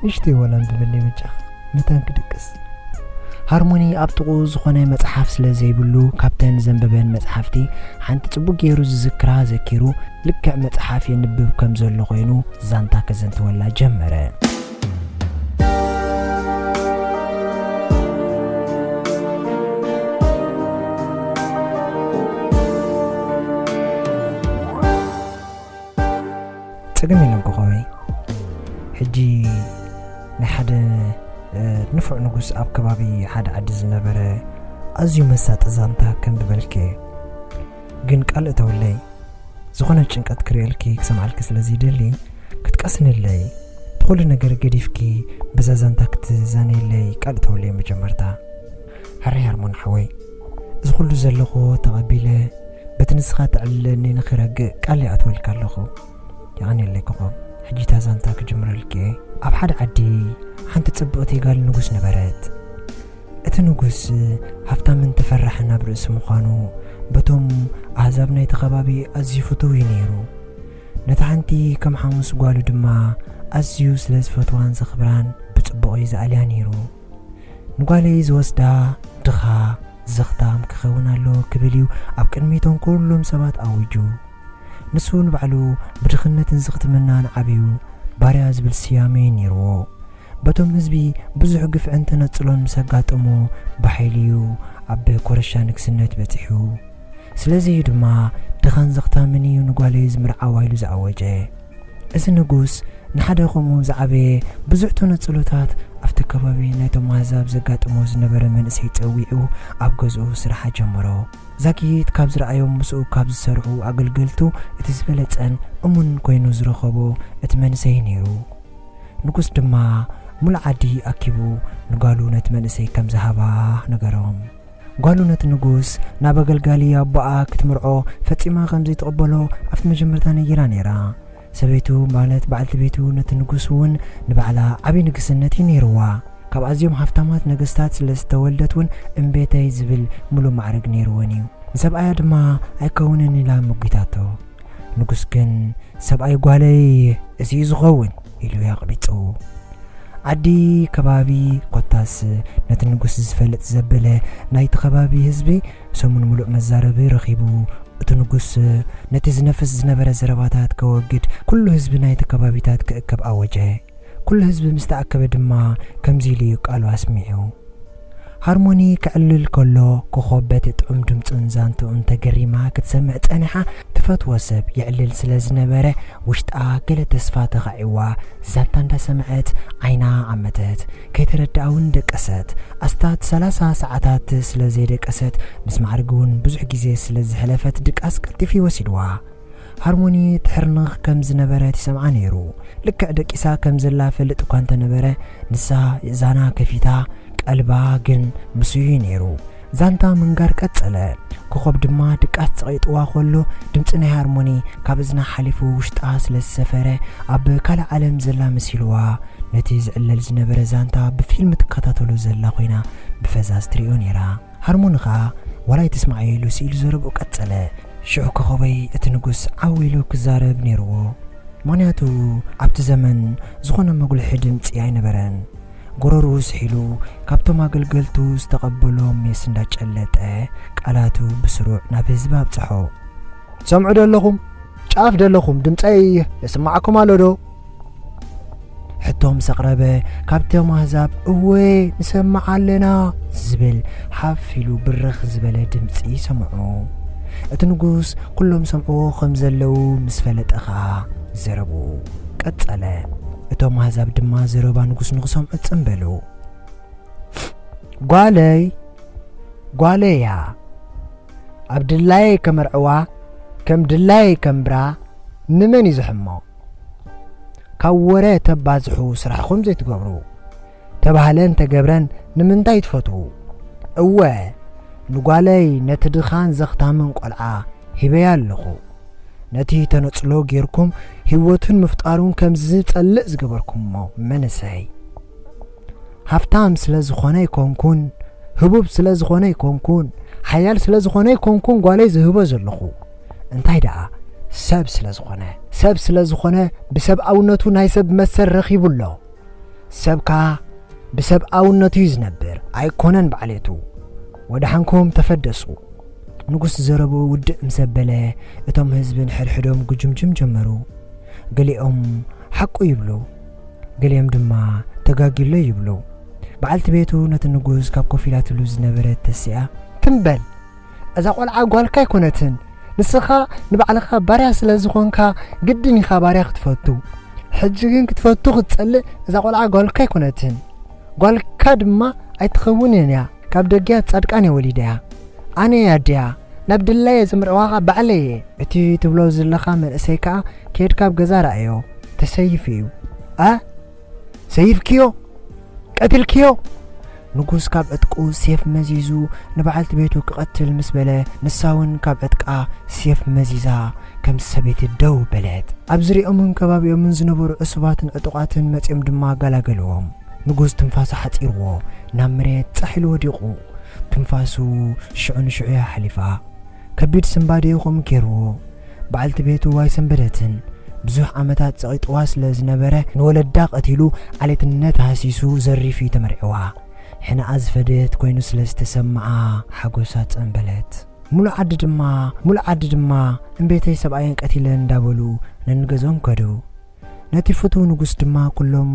ንእሽተይ ዋላ ኣንብበለይ በጃኻ። መታን ክድቅስ። ሃርሞኒ ኣብ ጥቕኡ ዝኾነ መጽሓፍ ስለ ዘይብሉ፣ ካብተን ዘንበበን መጽሓፍቲ ሓንቲ ጽቡቕ ገይሩ ዝዝክራ ዘኪሩ፣ ልክዕ መጽሓፍ የንብብ ከም ዘሎ ኮይኑ ዛንታ ከዘንትወላ ጀመረ። ጸገም የለን ኮኾበይ። ሕጂ ናይ ሓደ፣ እ፣ ንፉዕ ንጉስ ኣብ ከባቢ ሓደ ዓዲ ዝነበረ ኣዝዩ መሳጢ ዛንታ ከንብበልኪ እየ። ግን ቃል እተውለይ፣ ዝኾነ ጭንቀት ክርእየልኪ ክሰምዓልኪ ስለ ዘይደሊ፣ ክትቀስንለይ፣ እቲ ኩሉ ነገር ገዲፍኪ በዛ ዛንታ ክትዛነይለይ ቃል እተውለይ መጀመርታ። ሕራይ ሃርሞን ሓወይ፣ እዚ ኩሉ ዘለኹዎ ተቐቢለ፣ በቲ ንስኻ ተዕልለኒ ንኽረግእ ቃል ይኣትወልካ ኣለኹ። የቐንየለይ ኮኾብ። ሕጂ እታ ዛንታ ክጅምረልኪ እየ። ኣብ ሓደ ዓዲ ሓንቲ ጽብቕቲ ጓል ንጉስ ነበረት። እቲ ንጉስ ሃብታምን ተፈራሕን ኣብ ርእሲ ምዃኑ፣ በቶም ኣህዛብ ናይቲ ከባቢ ኣዝዩ ፍቱው እዩ ነይሩ። ነታ ሓንቲ ከም ሓሙስ ጓሉ ድማ ኣዝዩ ስለ ዝፈትዋን ዘኽብራን ብጽቡቕ እዩ ዝኣልያ ነይሩ። ንጓለይ ዝወስዳ ድኻ ዘኽታም ክኸውን ኣለዎ ክብል እዩ ኣብ ቅድሚ እቶም ኩሎም ሰባት ኣዊጁ። ንሱ ንባዕሉ ብድኽነትን ዝኽትምናን ዓብዩ ባርያ ዝብል ስያሜ ነይርዎ። በቶም ህዝቢ ብዙሕ ግፍዕን ተነጽሎን ምስ ኣጋጠሞ ብሓይሊ እዩ ኣብ ኮረሻ ንግስነት በጺሑ። ስለዚ እዩ ድማ ድኻን ዘኽታምን እዩ ንጓለይ ዝምርዓዋ ኢሉ ዝኣወጀ። እዚ ንጉስ ንሓደ ከምኡ ዝዓበየ ብዙሕ ተነጽሎታት ኣብቲ ከባቢ ናይቶም ኣህዛብ ዘጋጥሞ ዝነበረ መንእሰይ ጸዊዑ ኣብ ገዝኡ ስራሕ ኣጀመሮ። ዛጊት ካብ ዝረኣዮም ምስኡ ካብ ዝሰርሑ ኣገልገልቱ እቲ ዝበለጸን እሙን ኮይኑ ዝረኸቦ እቲ መንእሰይ ነይሩ። ንጉስ ድማ ሙሉእ ዓዲ ኣኪቡ ንጓሉ ነቲ መንእሰይ ከም ዝሃባ ነገሮም። ጓሉ ነቲ ንጉስ ናብ ኣገልጋሊ ኣቦኣ ክትምርዖ ፈጺማ ከም ዘይትቕበሎ ኣብቲ መጀመርታ ነጊራ ነይራ። ሰበይቱ ማለት በዓልቲ ቤቱ ነቲ ንጉስ እውን ንባዕላ ዓቢ ንግስነት እዩ ነይርዋ። ካብ ኣዝዮም ሃብታማት ነገስታት ስለ ዝተወልደት እውን እምቤተይ ዝብል ሙሉእ ማዕርግ ነይርወን እዩ። ንሰብኣያ ድማ ኣይከውንን ኢላ መጒታቶ። ንጉስ ግን ሰብኣይ ጓለይ እዚ እዩ ዝኸውን ኢሉ እዩ ኣቕቢጹ። ዓዲ ከባቢ ኮታስ ነቲ ንጉስ ዝፈልጥ ዘበለ ናይቲ ከባቢ ህዝቢ ሰሙን ሙሉእ መዛረቢ ረኺቡ። እቲ ንጉስ ነቲ ዝነፍስ ዝነበረ ዘረባታት ከወግድ ኩሉ ህዝቢ ናይቲ ከባቢታት ክእከብ ኣወጀ። ኩሉ ህዝቢ ምስ ተኣከበ ድማ ከምዚ ኢሉ እዩ ቃሉ ኣስሚዑ። ሃርሞኒ ክዕልል ከሎ ኮኾብ በቲ ጥዑም ድምጹን ዛንትኡን ተገሪማ ክትሰምዕ ጸኒሓ። ትፈትዎ ሰብ የዕልል ስለ ዝነበረ ውሽጣ ገለ ተስፋ ተኻዒዋ ዛንታ እንዳሰምዐት ዓይና ኣመተት። ከይተረድኣ እውን ደቀሰት። ኣስታት ሰላሳ ሰዓታት ስለ ዘይደቀሰት ምስ ማዕርግ እውን ብዙሕ ግዜ ስለ ዝሕለፈት ድቃስ ቀልጢፉ ወሲድዋ። ሃርሞኒ ትሕርንኽ ከም ዝነበረት ይሰምዓ ነይሩ። ልክዕ ደቂሳ ከም ዘላ ፈልጥ እኳ እንተነበረ፣ ንሳ የእዛና ከፊታ፣ ቀልባ ግን ምስኡ እዩ ነይሩ። ዛንታ ምንጋር ቀጸለ። ኮኾብ ድማ ድቃስ ጸቒጥዋ ከሎ፣ ድምጺ ናይ ሃርሞኒ ካብ እዝና ሓሊፉ ውሽጣ ስለ ዝሰፈረ፣ ኣብ ካልእ ዓለም ዘላ መሲልዋ። ነቲ ዝዕለል ዝነበረ ዛንታ ብፊልም ትከታተሎ ዘላ ኮይና ብፈዛዝ ትርእዮ ነይራ። ሃርሞኒ ኸኣ ዋላ ኣይትስምዓዮ ኢሉ ስኢሉ ዘረብኡ ቀጸለ። ሽዑ ኮኾበይ እቲ ንጉስ ዓው ኢሉ ክዛረብ ነይርዎ። ምኽንያቱ ኣብቲ ዘመን ዝኾነ መጉልሒ ድምጺ ኣይነበረን። ጎረርኡ ስሒሉ ካብቶም ኣገልገልቱ ዝተቐበሎ ሜስ እንዳጨለጠ ቃላቱ ብስሩዕ ናብ ህዝቢ ኣብጽሖ። ትሰምዑ ዶ ኣለኹም? ጫፍ ዶ ኣለኹም? ድምፀይ ይስማዓኩም ኣሎ ዶ? ሕቶ ምስ ኣቕረበ ካብቶም ኣህዛብ እወ ንሰምዕ ኣለና ዝብል ሓፍ ኢሉ ብርኽ ዝበለ ድምፂ ሰምዑ። እቲ ንጉስ ኩሎም ሰምዕዎ ከም ዘለዉ ምስ ፈለጠ ኸኣ ዘረብኡ ቀጸለ። እቶም ኣህዛብ ድማ ዘረባ ንጉስ ንኽሰምዑ ጽምበሉ። ጓለይ ጓለይ እያ። ኣብ ድላየ ከመርዕዋ ከም ድላየ ከንብራ ንመን እዩ ዝሕሞ? ካብ ወረ ተባዝሑ ስራሕኹም ዘይትገብሩ። ተባህለን ተገብረን ንምንታይ ትፈትዉ? እወ ንጓለይ ነቲ ድኻን ዘኽታምን ቆልዓ ሂበያ ኣለኹ። ነቲ ተነጽሎ ጌርኩም ህይወቱን ምፍጣሩን ከም ዝጸልእ ዝገበርኩሞ መንእሰይ። ሃፍታም ስለ ዝኾነ ኣይኮንኩን፣ ህቡብ ስለ ዝኾነ ኣይኮንኩን፣ ሓያል ስለ ዝኾነ ኣይኮንኩን ጓለይ ዝህቦ ዘለኹ። እንታይ ደኣ ሰብ ስለ ዝኾነ፣ ሰብ ስለ ዝኾነ ብሰብኣውነቱ ናይ ሰብ መሰል ረኺቡ ኣሎ። ሰብ ከኣ ብሰብኣውነቱ እዩ ዝነብር፣ ኣይኮነን ባዕሌቱ። ወደሓንኩም ተፈደሱ። ንጉስ ዘረብኡ ውድእ ምስ ኣበለ እቶም ህዝቢ ንሕድሕዶም ጉጅምጅም ጀመሩ። ገሊኦም ሓቁ ይብሉ፣ ገሊኦም ድማ ተጋጊሎ ይብሉ። በዓልቲ ቤቱ ነቲ ንጉስ ካብ ኮፍ ኢላትሉ ዝነበረት ተሲኣ፣ ትም በል! እዛ ቆልዓ ጓልካ ኣይኮነትን። ንስኻ ንባዕልኻ ባርያ ስለ ዝኾንካ ግድን ኢኻ ባርያ ክትፈቱ። ሕጂ ግን ክትፈቱ ክትጸልእ እዛ ቆልዓ ጓልካ ኣይኮነትን። ጓልካ ድማ ኣይትኸውንን እያ። ካብ ደጊያ ጻድቃን እየ ወሊደያ። ኣነ እየ ኣደያ። ናብ ድላየ ዘምርዕዋኻ ባዕለይ እየ። እቲ ትብሎ ዘለኻ መንእሰይ ከኣ ኬድካ ኣብ ገዛ ረኣዮ። ተሰይፉ እዩ። ኣ? ሰይፍክዮ? ቀትልክዮ? ንጉስ ካብ ዕጥቁ ሴፍ መዚዙ ንበዓልቲ ቤቱ ክቐትል ምስ በለ፣ ንሳ እውን ካብ ዕጥቃ ሴፍ መዚዛ ከም ሰበይቲ ደው በለት። ኣብ ዝሪኦምን ከባቢኦምን ዝነበሩ ዕሱባትን ዕጡቓትን መጺኦም ድማ ኣገላገልዎም። ንጉስ ትንፋሱ ሓጺርዎ ናብ መሬት ጻሕ ኢሉ ወዲቑ። ትንፋሱ ሽዑ ንሽዑ እያ ሓሊፋ። ከቢድ ስንባደ እዩ ከምኡ ገይርዎ። በዓልቲ ቤቱ ኣይሰንበደትን። ብዙሕ ዓመታት ጸቒጥዋ ስለ ዝነበረ ንወለዳ ቀቲሉ ዓሌትነት ሃሲሱ ዘሪፍ እዩ ተመርዕዋ። ሕነኣ ዝፈደት ኮይኑ ስለ ዝተሰምዓ ሓጎሳ ጸንበለት። ሙሉእ ዓዲ ድማ፣ ሙሉእ ዓዲ ድማ እምቤተይ ሰብኣየን ቀቲለን እንዳበሉ ነንገዝኦም ከዱ። ነቲ ፍቱው ንጉስ ድማ ኩሎም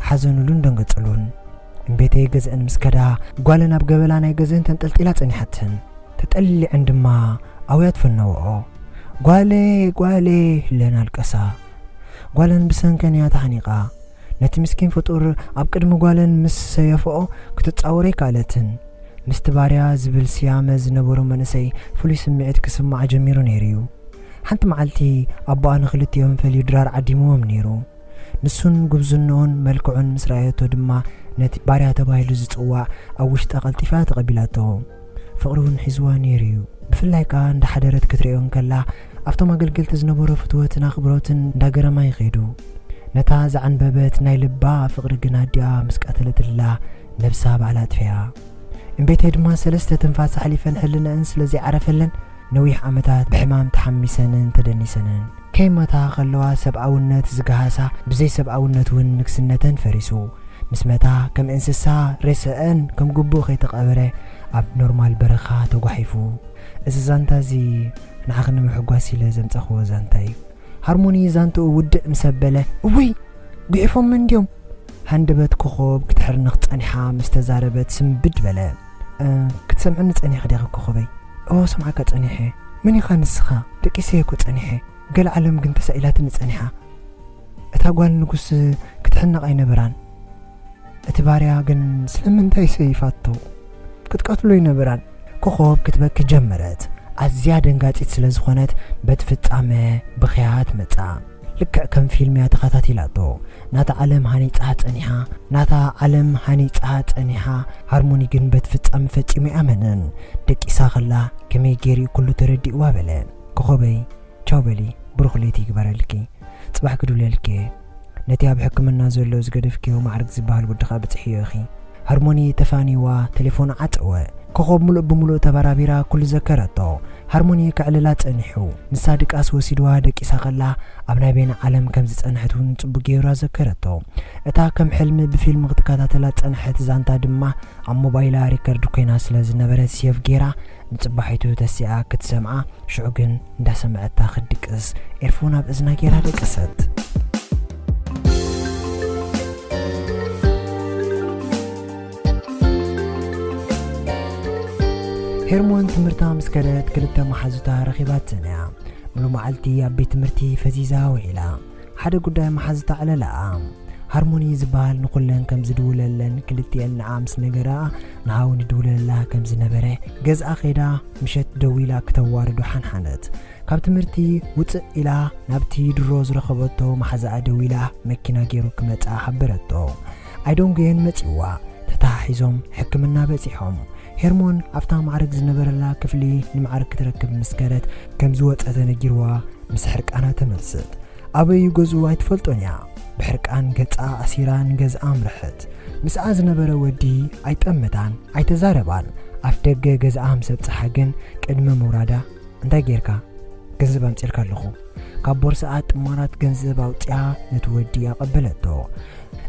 ሓዘኑሉን ደንገጽሉን። እምቤተይ ገዝአን ምስ ከዳ ጓለን ኣብ ገበላ ናይ ገዝአን ተንጠልጢላ ጸኒሓተን። ተጠሊዐን ድማ ኣውያት ፈነውኦ። ጓለ ጓለ ኢለን ኣለቀሳ። ጓለን ብሰንከን እያ ተሓኒቓ። ነቲ ምስኪን ፍጡር ኣብ ቅድሚ ጓለን ምስ ሰየፍኦ ክትጻወሮ ኣይከኣለትን። ምስቲ ባርያ ዝብል ስያመ ዝነበሮ መንእሰይ ፍሉይ ስምዒት ክስማዓ ጀሚሩ ነይሩ እዩ። ሓንቲ መዓልቲ ኣቦኣ ንኽልቲኦም ፈልዩ ድራር ዓዲምዎም ነይሩ። ንሱን ጉብዝንኡን መልክዑን ምስ ረኣየቶ ድማ ነቲ ባርያ ተባሂሉ ዝጽዋዕ ኣብ ውሽጣ ቀልጢፋ ተቐቢላቶ። ፍቕሪ እውን ሒዝዋ ነይሩ እዩ። ብፍላይ ከኣ እንዳሓደረት ክትርእዮ እንከላ ኣብቶም ኣገልገልቲ ዝነበሮ ፍትወትን ኣኽብሮትን እንዳገረማ ይኸይዱ። ነታ ዝዓንበበት ናይ ልባ ፍቕሪ ግን ኣዲኣ ምስ ቀተለትላ ነብሳ ባዕላ ኣጥፊኣ። እምቤተይ ድማ ሰለስተ ትንፋስ ኣሕሊፈን ሕልነአን ስለ ዘይዓረፈለን ነዊሕ ዓመታት ብሕማም ተሓሚሰንን ተደኒሰንን። ከይሞታ ከለዋ ሰብኣውነት ዝገሃሳ ብዘይ ሰብኣውነት እውን ንግስነተን ፈሪሱ። ምስ መታ ከም እንስሳ ሬሰአን ከም ግቡእ ከይተቐበረ ኣብ ኖርማል በረኻ ተጓሒፉ። እዚ ዛንታ እዚ ንዓኺ ንምሕጓስ ኢለ ዘምጻኽዎ ዛንታ እዩ። ሃርሞኒ ዛንትኡ ውድእ ምስ ኣበለ፣ እውይ! ጉሒፎም እንድዮም። ሃንደበት ኮኾብ ክትሕርንኽ ጸኒሓ ምስ ተዛረበት ስንብድ በለ። "እ፣ ክትሰምዕኒ ጸኒሕኺ ዲኺ ኮኾበይ?" "እዎ፣ ሰምዓካ ጸኒሐ። መን ኢኻ ንስኻ? ደቂሰ እኮ ጸኒሐ። ገለ ዓለም ግን ተሳኢላትኒ ጸኒሓ። እታ ጓል ንጉስ ክትሕነቕ ኣይነበራን። እቲ ባርያ ግን ስለምንታይ ሰይፋቶ? ክትቀትሎ ኣይነበራን?" ኮኾብ ክትበኪ ጀመረት። ኣዝያ ደንጋጺት ስለ ዝኾነት በቲ ፍጻመ ብኽያት መጻ። ልክዕ ከም ፊልም እያ ተኸታቲላቶ። ናታ ዓለም ሃኒጻ ጸኒሓ፣ ናታ ዓለም ሃኒጻ ጸኒሓ። ሃርሞኒ ግን በቲ ፍጻመ ፈጺሙ ኣይኣመነን። ደቂሳ ከላ ከመይ ገይሩ እዩ ኩሉ ተረዲእዋ በለ። ኮኾበይ፣ ቻው በሊ፣ ብሩኽ ለይቲ ይግበረልኪ። ጽባሕ ክድውለልኪ እየ። ነቲ ኣብ ሕክምና ዘሎ ዝገደፍክዮ ማዕርግ ዝበሃል ወድኻ ብጽሕዮ ኢኺ። ሃርሞኒ ተፋንይዋ ቴሌፎኑ ዓጸወ። ኮኾብ ምሉእ ብምሉእ ተበራቢራ ኩሉ ዘከረቶ። ሃርሞኒ ከዕልላ ጸኒሑ። ንሳ ድቃስ ወሲድዋ ደቂሳ ከላ ኣብ ናይ በይና ዓለም ከም ዝጸንሐት እውን ጽቡቅ ገይራ ዘከረቶ። እታ ከም ሕልሚ ብፊልም ክትከታተላ ጸንሐት ዛንታ ድማ ኣብ ሞባይላ ሪከርድ ኮይና ስለ ዝነበረት ሴቭ ገይራ ንጽባሒቱ ተሲኣ ክትሰምዓ፣ ሽዑ ግን እንዳሰምዐታ ክትድቅስ ኤርፎን ኣብ እዝና ገይራ ደቀሰት። ሄርሞን ትምህርታ ምስ ከደት ክልተ መሓዙታ ረኺባተን እያ። ሙሉ መዓልቲ ኣብ ቤት ትምህርቲ ፈዚዛ ውዒላ። ሓደ ጉዳይ መሓዙታ ዕለላኣ። ሃርሞኒ ዝበሃል ንኹለን ከም ዝድውለለን ክልቲኤን ንዓ ምስ ነገረኣ ንሃው ንድውለላ ከም ዝነበረ ገዝኣ ኸይዳ ምሸት ደዊላ ክተዋርዶ ሓንሓነት። ካብ ትምህርቲ ውፅእ ኢላ ናብቲ ድሮ ዝረኸበቶ መሓዛኣ ደዊላ መኪና ገይሩ ክመፃ ሓበረቶ። ኣይደንጉየን መፂዋ። ተተሓሒዞም ሕክምና በፂሖም። ሄርሞን ኣብታ ማዕረግ ዝነበረላ ክፍሊ ንማዕረግ ክትረክብ ምስ ከደት ከም ዝወፀ ተነጊርዋ ምስ ሕርቃና ተመልሰት። ኣበዩ ገዝኡ ኣይትፈልጦን እያ። ብሕርቃን ገፃ ኣሲራ ንገዝኣ ኣምርሐት። ምስኣ ዝነበረ ወዲ ኣይጠመታን ኣይተዛረባን። ኣፍ ደገ ገዝኣ ምስ ኣብፅሓ ግን ቅድሚ ምውራዳ እንታይ ጌርካ? ገንዘብ ኣምፂልካ ኣለኹ። ካብ ቦርስኣ ጥማራት ገንዘብ ኣውፅኣ ነቲ ወዲ ኣቐበለቶ።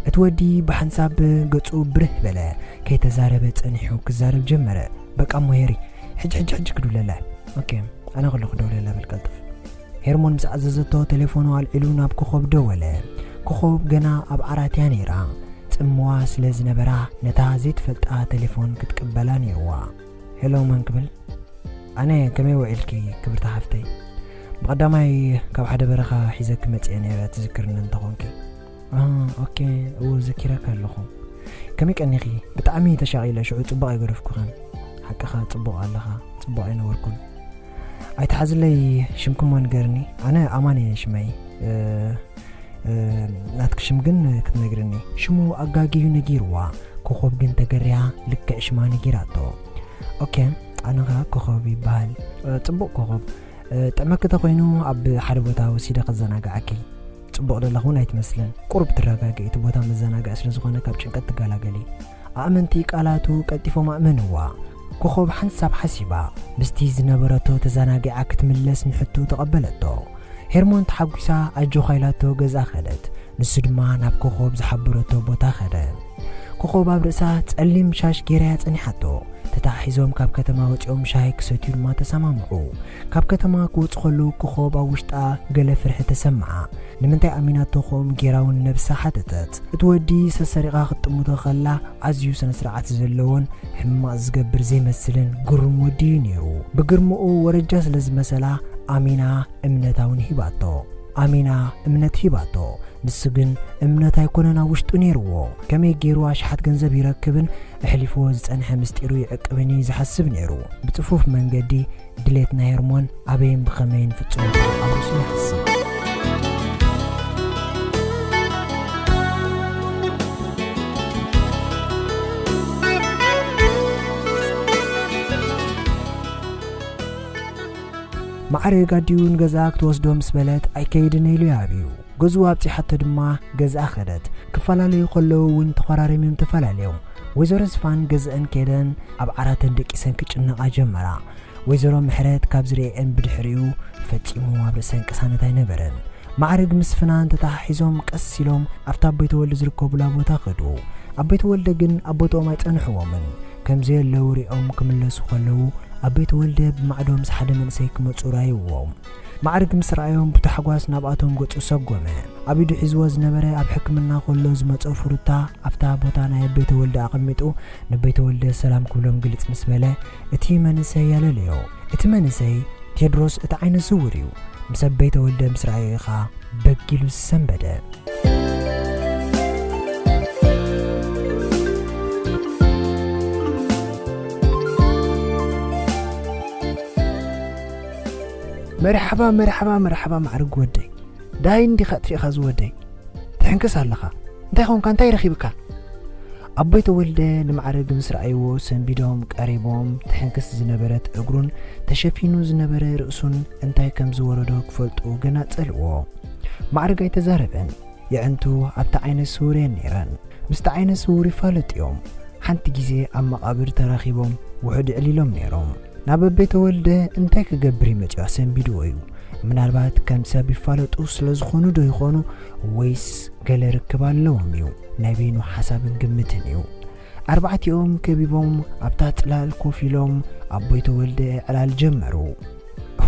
እቲ ወዲ ብሓንሳብ ገፁ ብርህ በለ። ከይተዛረበ ፀኒሑ ክዛረብ ጀመረ። በቃ እሞ ሄሪ፣ ሕጂ ሕጂ ሕጂ ክድውለላ። ኦኬ፣ ኣነ ከለኹ ደውለላ በል ቀልጥፍ። ሄርሞን ምስ ኣዘዘቶ ቴሌፎኑ ኣልዒሉ ናብ ኮኾብ ደወለ። ኮኾብ ገና ኣብ ዓራት እያ ነይራ። ጽምዋ ስለ ዝነበራ ነታ ዘይትፈልጣ ቴሌፎን ክትቅበላ ነይርዋ። ሄሎ፣ መን ክብል? ኣነ፣ ከመይ ውዒልኪ ክብርቲ ሓፍተይ? ብቐዳማይ ካብ ሓደ በረኻ ሒዘኪ መጽየ ነይረ፣ ትዝክርኒ እንተኾንኪ። ኣህ፣ ኦኬ፣ እወ፣ ዘኪረካ ኣለኹ። ከመይ ቀኒኺ? ብጣዕሚ ተሻቒለ፣ ሽዑ ጽቡቕ ኣይገደፍኩኽን። ሓቅኻ፣ ጽቡቕ ኣለኻ፣ ጽቡቕ ኣይነበርኩን። ኣይትሓዝለይ፣ ሽምኪ እሞ ንገርኒ። ኣነ ኣማን እየ ሽመይ። እ፣ እ፣ ናትኪ ሽም ግን ክትነግርኒ። ሽሙ ኣጋግዩ ነጊርዋ። ኮኾብ ግን ተገርያ ልክዕ ሽማ ነጊራቶ። ኦኬ፣ ኣነ ኸኣ ኮኾብ ይበሃል። እ፣ ጽቡቕ ኮኾብ። እ፣ ጥዕመኪ ተኾይኑ ኣብ ሓደ ቦታ ወሲደ ከዘናግዓኪ። ጽቡቕ ዘለኹ እውን ኣይትመስልን። ቁሩብ ትረጋግኢ፣ እቲ ቦታ መዘናግዒ ስለ ዝኾነ ካብ ጭንቀት ትገላገሊ። ኣእመንቲ ቃላቱ ቀልጢፎም ኣእመንዋ። ኮኾብ ሓንሳብ ሓሲባ፣ ምስቲ ዝነበረቶ ተዘናጊዓ ክትምለስ ንሕቱ ተቐበለቶ። ሄርሞን ተሓጒሳ ኣጆኻ ኢላቶ ገዝኣ ከደት። ንሱ ድማ ናብ ኮኾብ ዝሓበረቶ ቦታ ከደ። ኮኾብ ኣብ ርእሳ ጸሊም ሻሽ ጌራያ ጸኒሓቶ። ተተሓሒዞም ካብ ከተማ ወጺኦም ሻሂ ክሰትዩ ድማ ተሰማምዑ። ካብ ከተማ ክወጹ ከለዉ ኮኾብ ኣብ ውሽጣ ገለ ፍርሒ ተሰምዓ። ንምንታይ ኣሚናቶ ከምኡ ጌራ እውን ነብሳ ሓተተት። እቲ ወዲ ሰሰሪቓ ክትጥምቶ ከላ ኣዝዩ ስነ ስርዓት ዘለዎን ሕማቕ ዝገብር ዘይመስልን ግሩም ወዲ እዩ ነይሩ። ብግርምኡ ወረጃ ስለ ዝመሰላ ኣሚና እምነታ እውን ሂባቶ። ኣሚና እምነት ሂባቶ። ንሱ ግን እምነት ኣይኮነን ኣብ ውሽጡ ነይርዎ። ከመይ ገይሩ ኣሽሓት ገንዘብ ይረክብን ኣሕሊፍዎ ዝጸንሐ ምስጢሩ ይዕቅብን እዩ ዝሓስብ ነይሩ። ብጽፉፍ መንገዲ ድሌት ናይ ሄርሞን ኣበይን ብኸመይን ፍጹም ኣብ ርእሱ ይሓስብ። ማዕረግ ኣዲኡ ንገዝኣ ክትወስዶ ምስ በለት ኣይከይድን ኢሉ ይኣብዩ። ገዝኡ ኣብጺሓቶ ድማ ገዝኣ ከደት። ክፈላለዩ ከለዉ እውን ተኾራሪሞም ተፈላለዮም። ወይዘሮ ዝፋን ገዝአን ከይደን ኣብ ዓራተን ደቂሰን ክጭነቓ ጀመራ። ወይዘሮ ምሕረት ካብ ዝርእየን ብድሕሪኡ ፈጺሙ ኣብ ርእሰን ቅሳነት ኣይነበረን። ማዕረግ ምስ ፍናን ተተሓሒዞም ቀስ ኢሎም ኣብታ ኣቦይ ተወልደ ዝርከቡላ ቦታ ከዱ። ኣቦይ ተወልደ ግን ኣብ ቦትኦም ኣይጸንሕዎምን። ከም ዘየለዉ ሪኦም ክምለሱ ከለዉ ኣቦይ ተወልደ ብማዕዶ ምስ ሓደ መንእሰይ ክመጹ ራእይዎም። ማዕርግ ምስ ረኣዮም ብታሕጓስ ናብኣቶም ገጹ ሰጎመ። ኣብ ኢዱ ሒዝዎ ዝነበረ ኣብ ሕክምና ከሎ ዝመጾ ፍሩታ ኣብታ ቦታ ናይ ኣቦይ ተወልደ ኣቐሚጡ ንኣቦይ ተወልደ ሰላም ክብሎም ግልጽ ምስ በለ እቲ መንእሰይ ያለለዮ። እቲ መንእሰይ ቴድሮስ እቲ ዓይነ ስውር እዩ። ምስ ኣቦይ ተወልደ ምስ ረኣዮ ኢኻ በግ ኢሉ ዝሰንበደ። መርሓባ፣ መርሓባ፣ መርሓባ ማዕርግ ወደይ። ዳይ እንዲኻ ኣጥፊእኻ ዝወደይ? ትሕንክስ ኣለኻ። እንታይ ኾንካ? እንታይ ረኺብካ? ኣቦይ ተወልደ ንማዕረግ ምስ ረኣይዎ ሰንቢዶም ቀሪቦም፣ ትሕንክስ ዝነበረት እግሩን ተሸፊኑ ዝነበረ ርእሱን እንታይ ከም ዝወረዶ ክፈልጡ ገና ጸልእዎ። ማዕረግ ኣይተዛረበን። የዕንቱ ኣብቲ ዓይነ ስውር እየን ነይረን። ምስቲ ዓይነ ስውር ይፋለጡ እዮም። ሓንቲ ግዜ ኣብ መቓብር ተራኺቦም ውሑድ የዕሊሎም ነይሮም። ናብ ኣቤ ተወልደ እንታይ ክገብር እዩ መጺኡ ኣሰንቢድዎ እዩ። ምናልባት ከም ሰብ ይፋለጡ ስለ ዝኾኑ ዶ ይኾኑ፣ ወይስ ገለ ርክብ ኣለዎም እዩ? ናይ በይኑ ሓሳብን ግምትን እዩ። ኣርባዕቲኦም ከቢቦም ኣብታ ጽላል ኮፍ ኢሎም ኣቦይ ተወልደ ዕላል ጀመሩ።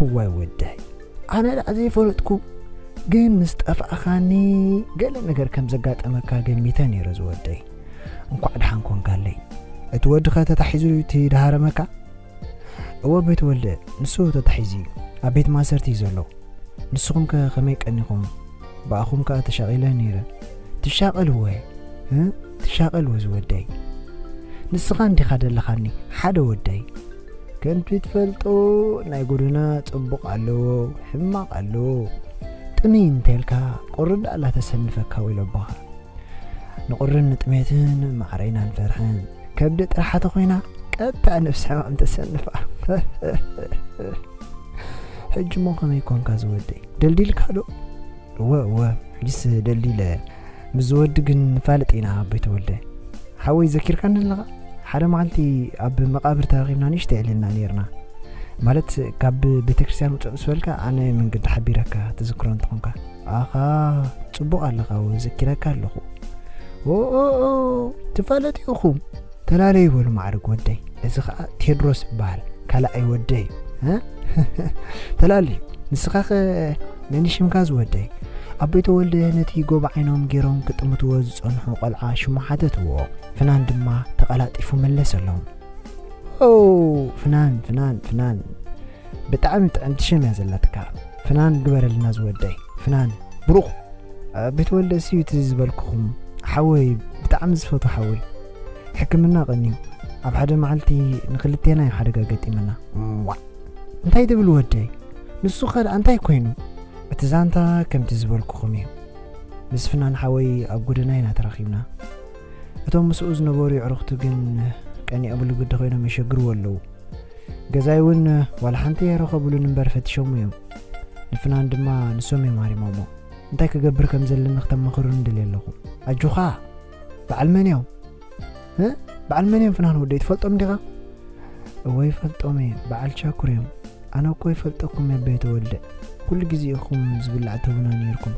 እዋይ ወደይ፣ ኣነ ደኣ ዘይፈለጥኩ፣ ግን ምስ ጠፋእኻኒ ገለ ነገር ከም ዘጋጠመካ ገሚተ ነይረ ዝወደይ። እንኳዕ ደሓን ኮንካለይ። እቲ ወድኸ ተታሒዙ እቲ ደሃረመካ? እወ ቤት ወልደ፣ ንሱ ተታሒዙ እዩ። ኣብ ቤት ማእሰርቲ እዩ ዘሎ። ንስኹም ከ ከመይ ቀኒኹም? ብኣኹም ከኣ ተሻቒለ ነይረ። ትሻቐል እወ፣ እ? ትሻቐል እወ ዝወደይ። ንስኻ እንዲኻ ደለኻኒ፣ ሓደ ወደይ። ከምቲ ትፈልጦ ናይ ጎደና ጽቡቕ ኣለዎ፣ ሕማቕ ኣለዎ። ጥምይ እንተልካ ቁሪ ደኣ ኣላ ተሰንፈካ ወይ ለቦኻ። ንቁርን ንጥሜትን ማዕረ ኢና ንፈርሕን። ከብዲ ጥራሕ ተኾይና ቀጥታ ነብሲ ሕማም ተሰንፋ። ሕጂ እሞ ከመይ ኮንካ ዝወደይ? ደልዲልካ ዶ? እወ፣ እወ፣ ሕጂስ ደልዲለ። ምስ ዝወዲ ግን ንፋለጥ ኢና ኣቦይ ተወልደ። ሓወይ ዘኪርካኒ ኣለኻ? ሓደ መዓልቲ ኣብ መቓብር ተራኺብና ንእሽተይ ኣዕሊልና ነይርና። ማለት ካብ ቤተክርስትያን ውፅእ ምስ በልካ ኣነ መንገዲ ሓቢረካ ትዝክሮ እንተኾንካ። ኣኻ፣ ጽቡቕ ኣለኻ፣ እወ፣ ዘኪረካ ኣለኹ። ኦ፣ ኦ፣ ኦ፣ ትፋለጡ ኢኹም። ተላለዩ በሉ ማዕርግ ወደይ። እዚ ኸኣ ቴድሮስ ይበሃል፣ ካልኣይ ወደይ እዩ። እ? ተላለዩ። ንስኻኸ መን ሽምካ ዝወደይ? ኣቦይ ተወልደ ነቲ ጎብ ዓይኖም ገይሮም ክጥምትዎ ዝጸንሑ ቆልዓ ሽሙ ሓተትዎ። ፍናን ድማ ተቐላጢፉ መለሰሎም። ኦ፣ ፍናን፣ ፍናን፣ ፍናን። ብጣዕሚ ጥዕምቲ ሽም እያ ዘላትካ። ፍናን ግበረልና ዝወደይ። ፍናን፣ ብሩኽ። ኣቤት ወልደ፣ እሱ እዩ እቲ ዝበልኩኹም። ሓወይ፣ ብጣዕሚ ዝፈቱ ሓወይ። ሕክምና ቀንዩ። ኣብ ሓደ መዓልቲ ንክልቴና እዩ ሓደጋ ገጢምና። ዋዕ! እንታይ ትብል ወደይ? ንሱ ኸ ደኣ እንታይ ኮይኑ? እቲ ዛንታ ከምቲ ዝበልኩኹም እዩ። ምስ ፍናን ሓወይ ኣብ ጎደና ኢና ተራኺብና። እቶም ምስኡ ዝነበሩ የዕሩኽቱ ግን ቀኒኦምሉ ግዲ ኮይኖም የሸግርዎ ኣለዉ። ገዛይ እውን ዋላ ሓንቲ ኣይረኸቡሉን እምበር ፈቲሾምዎ እዮም። ንፍናን ድማ ንሶም እዮም ሃሪሞሞ። እንታይ ክገብር ከም ዘለኒ ክተማኽሩኒ ደልየ ኣለኹ። ኣጆኻ! በዓል መን እዮም? እ? በዓል መን እዮም ፍናን ወደይ? ትፈልጦም ዲኻ? እወ ይፈልጦም እየ። በዓል ቻኩር እዮም። ኣነ እኮ ይፈልጠኩም እየ ኣቦይ ተወልደ። ኩሉ ግዜ ኢኹም ዝብላዕ ትህቡና ነይርኩም።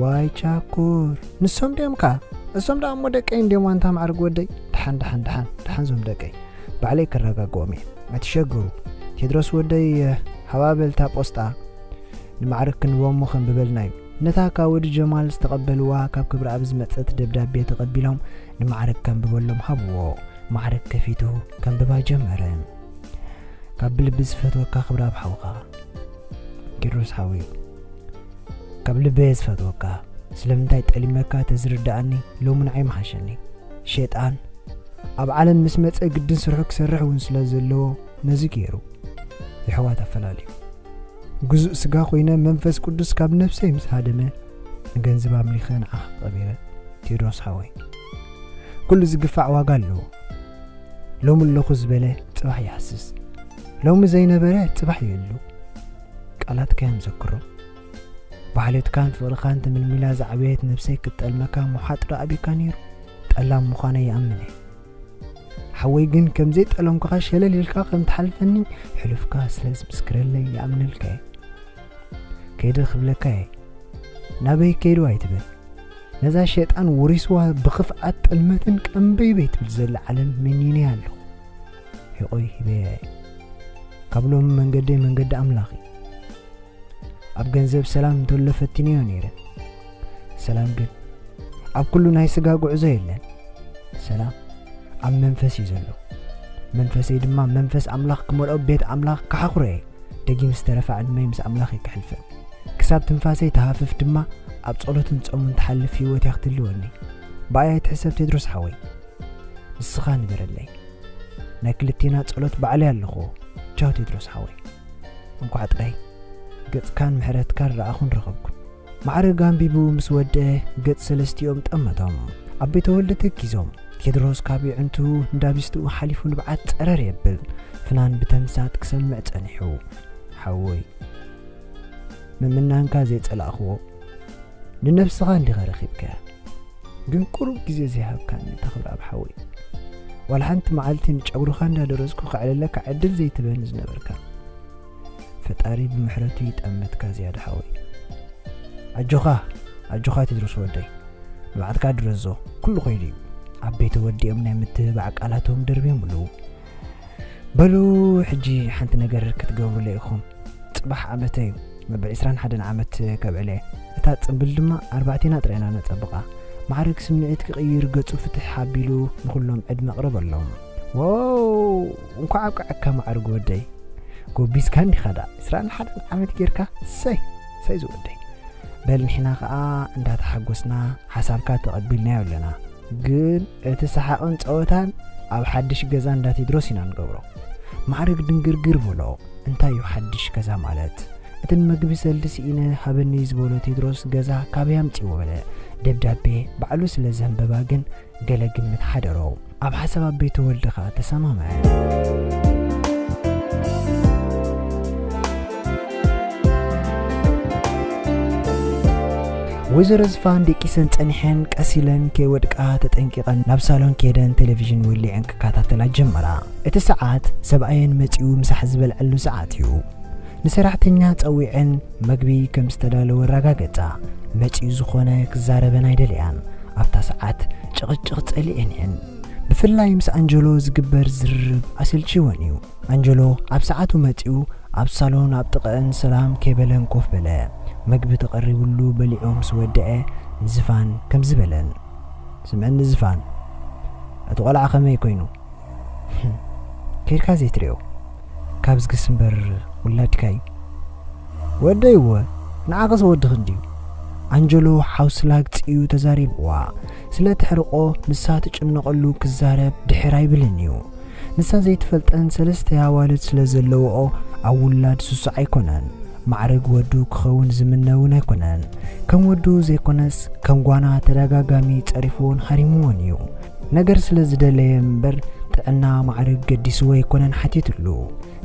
ዋይ ቻኩር! ንሶም ድዮም ከ? እሶም ደኣ እሞ ደቀይ እንድዮም ኣንታ ማዕርግ ወደይ። ደሓን፣ ደሓን፣ ደሓን፣ ደሓን ዞም ደቀይ። ባዕለይ ክረጋግኦም እየ። ኣይትሸገሩ። ቴድሮስ ወደይ፣ ሃባ በል እታ ፖስጣ። ንማዕርግ ክንህቦ እሞ ከንብበልና እዩ። ነታ ካብ ወዲ ጀማል ዝተቐበልዋ ካብ ክብረኣብ ዝመጸት ደብዳቤ ተቐቢሎም ንማዕርግ ከንብበሎም ሃብዎ። ማዕርግ ከፊቱ ከንብባ ጀመረ። ካብ ብልቢ ዝፈትወካ ክብረኣብ ሓውኻ። ቴድሮስ ሓወይ፣ ካብ ልበ እየ ዝፈትወካ። ስለምንታይ ጠሊመካ ተዝርድኣኒ ሎሚ ንዓይ ምሓሸኒ። ሸጣን ኣብ ዓለም ምስ መጸ ግድን ስርሑ ክሰርሕ እውን ስለ ዘለዎ ነዚ ገይሩ። የሕዋት ኣፈላልዩ። ግዙእ ስጋ ኮይነ መንፈስ ቅዱስ ካብ ነፍሰይ ምስ ሃደመ ንገንዘብ ኣምሊኸ ንዓኻ ቀቢረ። ቴድሮስ ሓወይ፣ ኩሉ ዝግፋዕ ዋጋ ኣለዎ። ሎሚ ኣለኹ ዝበለ ጽባሕ ይሃስስ። ሎሚ ዘይነበረ ጽባሕ ይህሉ። ቃላትካ እዮም ዘክሮ። ብሓልዮትካን ፍቕርኻን ተመልሚላ ዝዓበየት ነብሰይ ክትጠልመካ ምሓጥ ዶ ኣቢካ ነይሩ? ጠላም ምዃነይ ይኣምን እየ። ሓወይ ግን ከም ዘይጠለምኩኻ ሸለል ኢልካ ከም ትሓልፈኒ ሕሉፍካ ስለ ዝምስክረለይ ይኣምነልካ እየ። ከይደ ክብለካ እየ። ናበይ ከይዱ ኣይትበል። ነዛ ሸይጣን ወሪስዋ ብኽፍኣት ጥልመትን ቀንበይበይ ትብል ዘላ ዓለም መኒነያ ኣለኹ። ሕቖይ ሂበያ እየ። ካብ ሎሚ መንገደይ መንገዲ ኣምላኽ እዩ። ኣብ ገንዘብ ሰላም እንተሎ ፈቲነዮ ነይረ። ሰላም ግን ኣብ ኩሉ ናይ ስጋ ጉዕዞ የለን። ሰላም ኣብ መንፈስ እዩ ዘሎ። መንፈሰይ ድማ መንፈስ ኣምላኽ ክመልኦ ቤት ኣምላኽ ክሓኹሮ እየ። ደጊም ዝተረፈ ዕድመይ ምስ ኣምላኸይ ከሕልፈ። ክሳብ ትንፋሰይ ትሃፍፍ ድማ ኣብ ጸሎትን ጾምን ትሓልፍ ህይወት እያ ክትህልወኒ። ብኣይ ኣይትሕሰብ ቴድሮስ ሓወይ። ንስኻ ንበረለይ። ናይ ክልቴና ጸሎት ባዕለይ ኣለኹዎ። ቻው ቴድሮስ ሓወይ። እንኳዕ ጥራይ ገጽካን ምሕረትካን ረኣኹን ረኸብኩን። ማዕረግ ኣንቢቡ ምስ ወደአ ገጽ ሰለስቲኦም ጠመቶም። ኣቤ ተወልደ ተኪዞም። ቴድሮስ ካብ የዕንቱ እንዳቢስትኡ ሓሊፉ ንብዓት ጸረር የብል። ፍናን ብተምሳጥ ክሰምዕ ጸኒሑ። ሓወይ፣ ምምናንካ ዘይጸላእኽዎ ንነብስኻ እንዲኻ ረኺብካያ። ግን ቁሩብ ግዜ ዘይሃብካኒ ተኽብረኣብ ሓወይ። ዋላ ሓንቲ መዓልቲ ንጨጉርኻ እንዳደረዝኩ ከዕልለካ ዕድል ዘይትበኒ ዝነበርካ። ፈጣሪ ብምሕረቱ ይጠምትካ ዝያዳ ሓወይ። ኣጆኻ፣ ኣጆኻ ቴድሮስ ወደይ። ንባዕልካ ድረዞ፣ ኩሉ ኾይዱ እዩ። ኣብ ቤተ ወዲኦም ናይ ምትብባዕ ቃላቶም ደርብዮም ኣለዉ። በሉ፣ ሕጂ ሓንቲ ነገር ክትገብሩለይ ኢኹም። ጽባሕ ዓመተ እዩ። መበል ዕስራን ሓደን ዓመት ከብዕለ። እታ ጽምብል ድማ ኣርባዕቴና ጥራይና ነጸብቓ። ማዕረግ ስምዒት ክቕይር ገጹ ፍትሕ ኣቢሉ ንኹሎም ዕድመ ኣቕረበሎም። ዋው! እንኳዕ ኣብቅዐካ ማዕርግ ወደይ። ጎቢዝካ እንዲኻ ደኣ ዕስራን ሓደን ዓመት ጌርካ? ሰይ! ሰይ ዝወደይ። በል ንሕና ኸኣ እንዳተሓጎስና ሓሳብካ ተቐቢልናዮ ኣለና። ግን እቲ ሰሓቕን ጸወታን ኣብ ሓድሽ ገዛ እንዳ ቴድሮስ ኢና ንገብሮ። ማዕረግ ድንግርግር በሎ። እንታይ እዩ ሓድሽ ገዛ ማለት? እቲ ንመግቢ ሰልዲ ስኢነ ሃበኒ ዝበሎ ቴድሮስ ገዛ ካበይ ኣምጺዎ በለ። ደብዳቤ ባዕሉ ስለ ዘንበባ ግን ገለ ግምት ሓደሮ። ኣብ ሓሳብ ኣቤ ተወልደ ኸኣ ተሰማምዐ። ወይዘሮ ዝፋን ደቂሰን ጸኒሐን ቀስ ኢለን ከይወድቃ ተጠንቂቐን ናብ ሳሎን ከይደን ቴሌቪዥን ወሊዐን ክከታተላ ጀመራ። እቲ ሰዓት ሰብኣየን መጺኡ ምሳሕ ዝበልዐሉ ሰዓት እዩ። ንሰራሕተኛ ጸዊዐን መግቢ ከም ዝተዳለወ ኣረጋገጻ። መጺኡ ዝኾነ ክዛረበን ኣይደለያን። ኣብታ ሰዓት ጭቕጭቕ ጸሊኤን እየን። ብፍላይ ምስ ኣንጀሎ ዝግበር ዝርርብ ኣሰልችወን እዩ። ኣንጀሎ ኣብ ሰዓቱ መጺኡ ኣብ ሳሎን ኣብ ጥቐአን ሰላም ከይበለን ኮፍ በለ። መግቢ ተቐሪቡሉ በሊዑ ምስ ወደአ ንዝፋን ከምዚ በለን። ስምዕኒ ዝፋን፣ እቲ ቆልዓ ከመይ ኮይኑ? ከይድካ ዘይትሪኦ? ካብ ዝግስ እምበር ውላድካ እዩ። ወደይ እወ፣ ንዓኸስ ወድኺ እንድዩ። ኣንጀሎ ሓውሲ ላግጺ እዩ ተዛሪብዋ። ስለ ተሕርቆ ንሳ ትጭነቐሉ ክዛረብ ድሕር ኣይብልን እዩ። ንሳ ዘይትፈልጠን ሰለስተ ኣዋልድ ስለ ዘለውኦ ኣብ ውላድ ስሱዕ ኣይኮነን። ማዕረግ ወዱ ክኸውን ዝምነ እውን ኣይኮነን። ከም ወዱ ዘይኮነስ ከም ጓና ተደጋጋሚ ጸሪፍዎን ሃሪምዎን እዩ። ነገር ስለ ዝደለየ እምበር ጥዕና ማዕረግ ገዲስዎ ኣይኮነን ሓቲትሉ።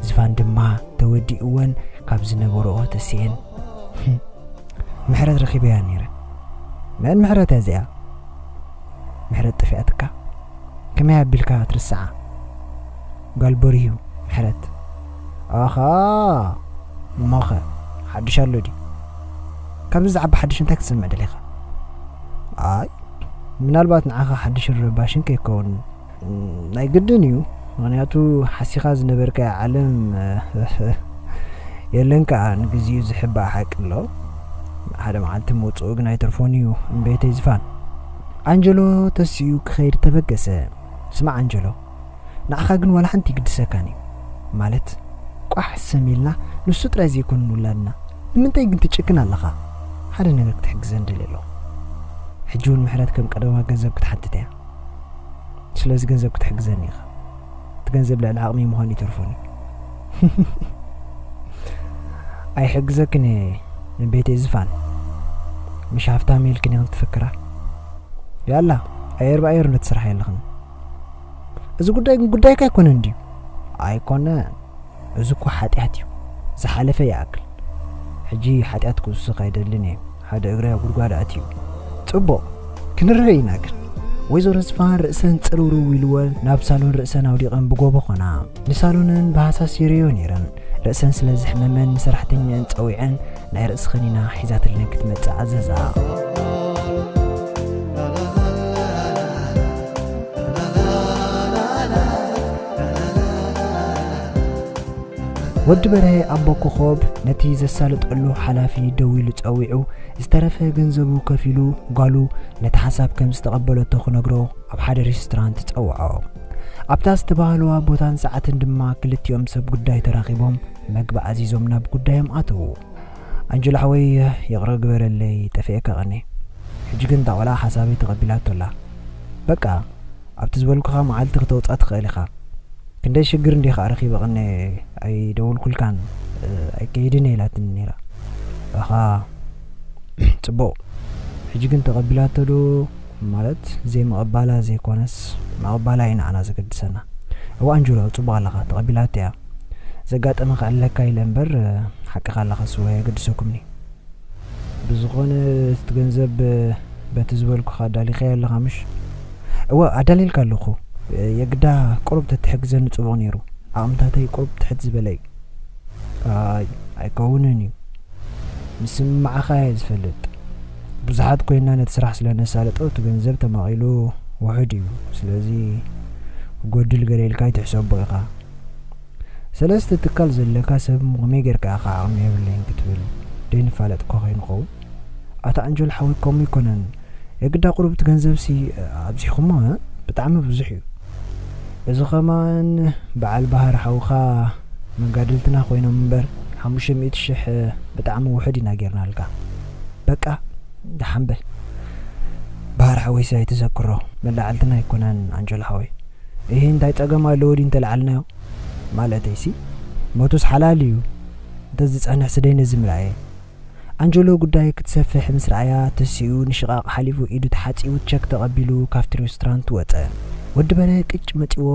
ዝፋን ድማ ተወዲእወን ካብ ዝነበርኦ ተስኤን። ምሕረት ረኺበያ ነይረ። መን ምሕረት እያ እዚኣ? ምሕረት ጠፊኣትካ? ከመይ ኣቢልካ ትርስዓ? ጓል በሪሁ ምሕረት። ኣኻ፣ እሞኸ ሓድሽ ኣሎ ድዩ? ካብዚ ዝዓቢ ሓድሽ እንታይ ክትሰምዕ ደሊኻ? ኣይ፣ ምናልባት ንዓኻ ሓድሽን ረባሽን ከይከውን ናይ ግድን እዩ። ምኽንያቱ ሓሲኻ ዝነበርካዮ ዓለም የለን ከኣ ንግዚኡ ዝሕባእ ሓቂ ኣሎ። ሓደ መዓልቲ ምውጽኡ ግን ኣይተርፎን እዩ እምቤተይ ዝፋን። ኣንጀሎ ተሲኡ ክኸይድ ተበገሰ። ስማዕ ኣንጀሎ፣ ንዓኻ ግን ዋላ ሓንቲ ይግድሰካን እዩ። ማለት ቋሕ ሰም ኢልና ንሱ ጥራይ ዘይኮነ ንውላድና። ንምንታይ ግን ትጭክን ኣለኻ? ሓደ ነገር ክትሕግዘን ደልየ ኣለኹ። ሕጂ እውን ምሕረት ከም ቀደማ ገንዘብ ክትሓትት እያ። ስለዚ ገንዘብ ክትሕግዘኒ ኢኻ። እቲ ገንዘብ ልዕሊ ዓቕሚ ምዃኑ ይተርፎኒ። ኣይሕግዘክን እየ ንቤተይ ዝፋን። ምሽ ሃፍታም ኢልክን ኢኽን ትፍክራ? ያላ፣ ኣየር ብኣየር ነቲ ስራሕ የለኽን። እዚ ጉዳይ ግን ጉዳይካ ኣይኮነን ድዩ? ኣይኮነን። እዚ እኮ ሓጢኣት እዩ። ዝሓለፈ ይኣክል። ሕጂ ሓጢኣት ክውስኽ ኣይደልን እየ። ሓደ እግረይ ኣብ ጉድጓድ ኣትዩ። ጽቡቕ፣ ክንረአ ኢና ግን። ወይዘሮ ዝፋን ርእሰን ጽርውርው ኢልወን ናብ ሳሎን ርእሰን ኣውዲቐን ብጎቦ ኾና። ንሳሎነን ብሃሳስ ይርእዮ ነይረን። ርእሰን ስለ ዘሕመመን ንሰራሕተኛኣን ጸዊዐን ናይ ርእሲ ኸኒና ሒዛትለን ክትመጽእ ኣዘዛ። ወዲ በርሀ ኣቦ ኮኾብ ነቲ ዘሳልጠሉ ሓላፊ ደዊሉ ጸዊዑ፣ ዝተረፈ ገንዘቡ ከፊሉ፣ ጓሉ ነቲ ሓሳብ ከም ዝተቐበለቶ ክነግሮ ኣብ ሓደ ሬስቶራንት ጸውዖ። ኣብታ ዝተባህለዋ ቦታን ሰዓትን ድማ ክልቲኦም ሰብ ጉዳይ ተራኺቦም መግቢ ኣዚዞም ናብ ጉዳዮም ኣተዉ። ኣንጀሎ ሓወይ፣ ይቕረ ግበረለይ፣ ጠፊኤካ ቀኒ። ሕጂ ግን እታ ቆልዓ ሓሳበይ ተቐቢላቶ ኣላ። በቃ፣ ኣብቲ ዝበልኩኻ መዓልቲ ክተውጽኣ ትኽእል ኢኻ። ክንደይ ሽግር እንዲኻ ረኺበ ቀኒ ኣይደወልኩልካን፣ ኣይከይድን እየ ኢላትኒ ነይራ። ኣኻ፣ ጽቡቕ። ሕጂ ግን ተቐቢላቶ ዶ? ማለት ዘይምቕባላ ዘይኮነስ ምቕባላ እዩ ንዓና ዘገድሰና። እወ ኣንጀሎ፣ ጽቡቕ ኣለኻ፣ ተቐቢላቶ እያ። ዘጋጠመ ከዕልለካ ኢለ እምበር፣ ሓቅኻ ኣለኻ፣ ስወ ኣየገድሰኩምኒ። ብዝኾነ እቲ ገንዘብ በቲ ዝበልኩኻ ኣዳሊኻዮ ኣለኻ ምሽ? እወ ኣዳሊልካ ኣለኹ። የግዳ ቁሩብ ተትሕግዘኒ ጽቡቕ ነይሩ። ዓቕምታተይ ቁሩብ ትሕት ዝበለ እዩ። ኣይ ኣይከውንን እዩ። ምስምማዕኻ እየ ዝፈልጥ። ብዙሓት ኮይና ነቲ ስራሕ ስለ ነሳለጦ እቲ ገንዘብ ተማቒሉ ውሑድ እዩ። ስለዚ ክጎድል ገለ ኢልካ ኣይትሕሰቦ ኢኻ። ሰለስተ ትካል ዘለካ ሰብ ከመይ ጌርካ ኢኻ ዓቕሚ የብለይን ክትብል ደይንፋለጥ እኳ ከይንኸውን? ኣታ ኣንጀሎ ሓወይ ከምኡ ኣይኮነን። የግዳ ቁሩብ እቲ ገንዘብሲ ኣብዚኹሞ ብጣዕሚ ብዙሕ እዩ። እዚ ኸማን በዓል ባህር ሓውኻ መጋድልትና ኮይኖም እምበር ሓሙሽተ ሚእቲ ሽሕ ብጣዕሚ ውሑድ ኢና ጌርናልካ። በቃ ደሓን በል። ባህር ሓወይሲ ኣይትዘክሮ። መላዕልትና ኣይኮነን ኣንጀሎ ሓወይ። እሂ እንታይ ጸገም ኣለዎ ድዩ እንተለዓልናዮ? ማለተይሲ ሞቱስ ሓላል እዩ። እንተዝጸንሕ ስደይ ነዚ ምርኣየ። ኣንጀሎ ጉዳይ ክትሰፍሕ ምስ ረኣያ ተሲኡ ንሽቓቕ ሓሊፉ ኢዱ ተሓጺቡ ቸክ ተቐቢሉ ካብቲ ሬስቶራንት ወጸ። ወዲ በርሀ ቅጭ መጺዎ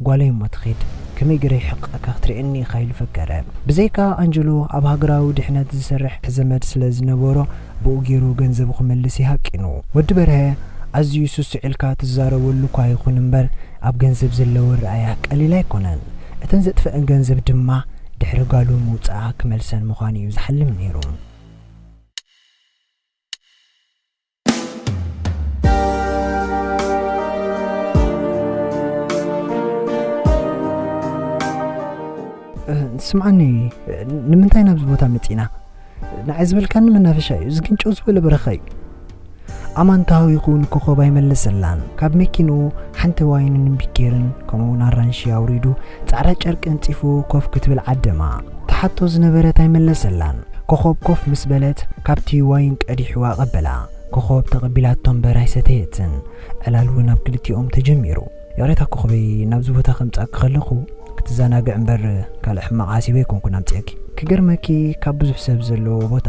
ጓለይ እሞ ትኺድ ከመይ ገይረ ይሕቕቐካ ክትርእየኒ ኢኻ ኢሉ ፈከረ። ብዘይካ ኣንጀሎ ኣብ ሃገራዊ ድሕነት ዝሰርሕ ዘመድ ስለ ዝነበሮ ብኡ ገይሩ ገንዘቡ ክመልስ ይሃቂኑ። ወዲ በርሀ ኣዝዩ ስሱዕ ኢልካ ትዛረበሉ እኳ ይኹን እምበር ኣብ ገንዘብ ዘለዎ ረኣያ ቀሊል ኣይኮነን። እተን ዘጥፈአን ገንዘብ ድማ ድሕሪ ጋሉ ምውጻኣ ክመልሰን ምዃኑ እዩ ዝሓልም ነይሩ። ስምዓኒ፣ ንምንታይ ናብዚ ቦታ መጺና? ንዓይ ዝበልካኒ መናፈሻ እዩ። እዚ ግን ጭው ዝበለ በረኻ እዩ። ኣማን ተሃዊኹ ንኮኾብ ኣይመለሰላን። ካብ መኪንኡ ሓንቲ ዋይንን ቢኬርን ከምኡውን ኣራንሺ ኣውሪዱ ጻዕዳ ጨርቂ ኣንጺፉ ኮፍ ክትብል ዓደማ። ትሓቶ ዝነበረት ኣይመለሰላን። ኮኾብ ኮፍ ምስ በለት ካብቲ ዋይን ቀዲሑ ኣቐበላ። ኮኾብ ተቐቢላቶ እምበር ኣይሰተየትን። ዕላል እውን ኣብ ክልቲኦም ተጀሚሩ። ይቕሬታ ኮኾበይ፣ ናብዚ ቦታ ከምጻእኪ ከለኹ ክትዘናግዕ እምበር ካልእ ሕማቕ ሓሲበ ኣይኮንኩን ኣምጺአኪ። ክገርመኪ ካብ ብዙሕ ሰብ ዘለዎ ቦታ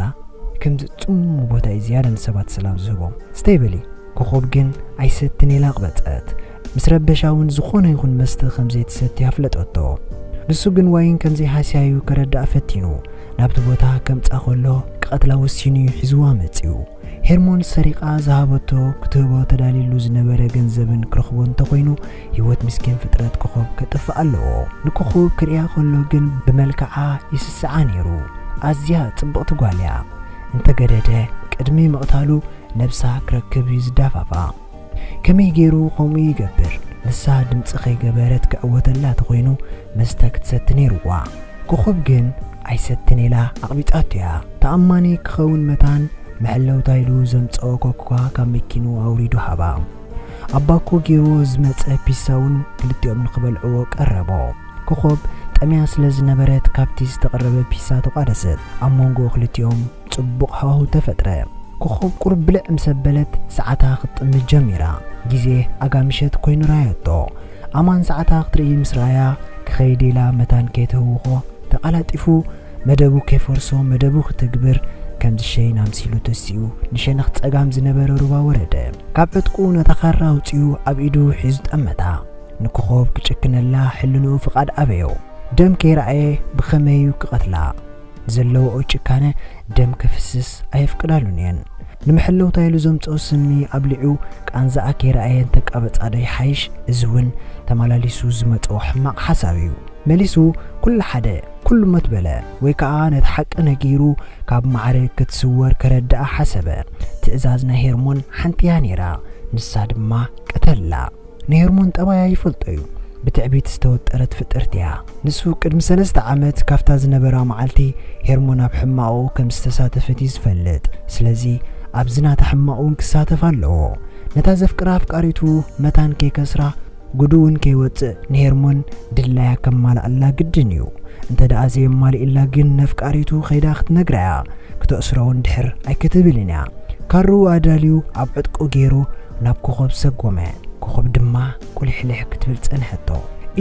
ከምዚ ጽምው ቦታ እዩ ዝያዳ ንሰባት ሰላም ዝህቦም። ስተይ በሊ። ኮኾብ ግን ኣይሰትን ኢላ ኣቕበጸት። ምስ ረበሻ እውን ዝኾነ ይኹን መስተ ከም ዘይትሰቲ ኣፍለጠቶ። ንሱ ግን ዋይን ከም ዘይሃስያ እዩ ከረድኣ ፈቲኑ። ናብቲ ቦታ ከምጻ ከሎ ክቐትላ ወሲኑ እዩ ሒዝዋ መጺኡ። ሄርሞን ሰሪቓ ዝሃበቶ ክትህቦ ተዳልዩሉ ዝነበረ ገንዘብን ክረኽቦ እንተኾይኑ ህይወት ምስኪን ፍጥረት ኮኾብ ከጥፍእ ኣለዎ። ንኮኾብ ክርእያ ከሎ ግን ብመልክዓ ይስስዓ ነይሩ። ኣዝያ ጽብቕቲ ጓል እያ። እንተገደደ ቅድሚ ምቕታሉ ነብሳ ክረክብ እዩ ዝዳፋፋ። ከመይ ገይሩ ከምኡ ይገብር? ንሳ ድምጺ ከይገበረት ክዕወተላ ተኾይኑ መስተ ክትሰቲ ነይርዋ። ኮኾብ ግን ኣይሰትን ኢላ ኣቕቢጻቶ እያ። ተኣማኒ ክኸውን መታን መሐለውታ ኢሉ ዘምጽኦ ኮካ ካብ መኪንኡ ኣውሪዱ ሃባ። ኣብ ባኮ ገይርዎ ዝመጸ ፒሳ እውን ክልቲኦም ንኽበልዕዎ ቀረቦ። ኮኾብ ጠምያ ስለ ዝነበረት ካብቲ ዝተቐረበ ፒሳ ተቋደሰት። ኣብ መንጎ ክልቲኦም ጽቡቕ ሃዋህው ተፈጥረ። ኮኾብ ቁሩብ ብልዕ ምስ ኣበለት ሰዓታ ክትጥምት ጀሚራ። ግዜ ኣጋ ምሸት ኮይኑ ረኣየቶ። ኣማን ሰዓታ ክትርኢ ምስ ረኣያ ክኸይድ ኢላ መታን ከይትህውኾ ተቓላጢፉ መደቡ ከይፈርሶ መደቡ ክትግብር ከም ዝሸይን ኣምሲሉ ተሲኡ ንሸነኽ ጸጋም ዝነበረ ሩባ ወረደ። ካብ ዕጥቁ ነታ ካራ ኣውጺኡ ኣብ ኢዱ ሒዙ ጠመታ። ንኮኾብ ክጭክነላ ሕልንኡ ፍቓድ ኣበዮ። ደም ከይረኣየ ብኸመይ እዩ ክቐትላ? ዘለዎኦ ጭካነ ደም ከፍስስ ኣየፍቅዳሉን እየን። ንመሐለውታ ኢሉ ዘምጽኦ ስሚ ኣብሊዑ ቃንዛኣ ከይረኣየ እንተቃበጻ ዶ ይሓይሽ? እዚ እውን ተመላሊሱ ዝመጽኦ ሕማቕ ሓሳብ እዩ። መሊሱ ኩሉ ሓደ፣ ኩሉ ሞት በለ፣ ወይ ከኣ ነቲ ሓቂ ነጊሩ ካብ ማዕረ ክትስወር ከረድኣ ሓሰበ። ትእዛዝ ናይ ሄርሞን ሓንቲ እያ ነይራ፣ ንሳ ድማ ቅተላ። ንሄርሞን ጠባያ ይፈልጦ እዩ። ብትዕቢት ዝተወጠረት ፍጥርቲ እያ። ንሱ ቅድሚ ሰለስተ ዓመት ካብታ ዝነበራ መዓልቲ ሄርሞን ኣብ ሕማቑ ከም ዝተሳተፈት እዩ ዝፈልጥ። ስለዚ ኣብዚ ናታ ሕማቕ እውን ክሳተፍ ኣለዎ። ነታ ዘፍቅራ ኣፍቃሪቱ መታን ከይከስራ ጉዱ እውን ከይወጽእ ንሄርሞን ድላያ ከማልኣላ ግድን እዩ። እንተ ደኣ ዘየማልእላ ግን ነፍቃሪቱ ከይዳ ክትነግራ እያ። ክተእስሮ እውን ድሕር ኣይክትብልን እያ። ካርኡ ኣዳልዩ ኣብ ዕጥቁ ገይሩ ናብ ኮኾብ ሰጎመ። ኮኾብ ድማ ቁሊሕሊሕ ክትብል ጸንሐቶ።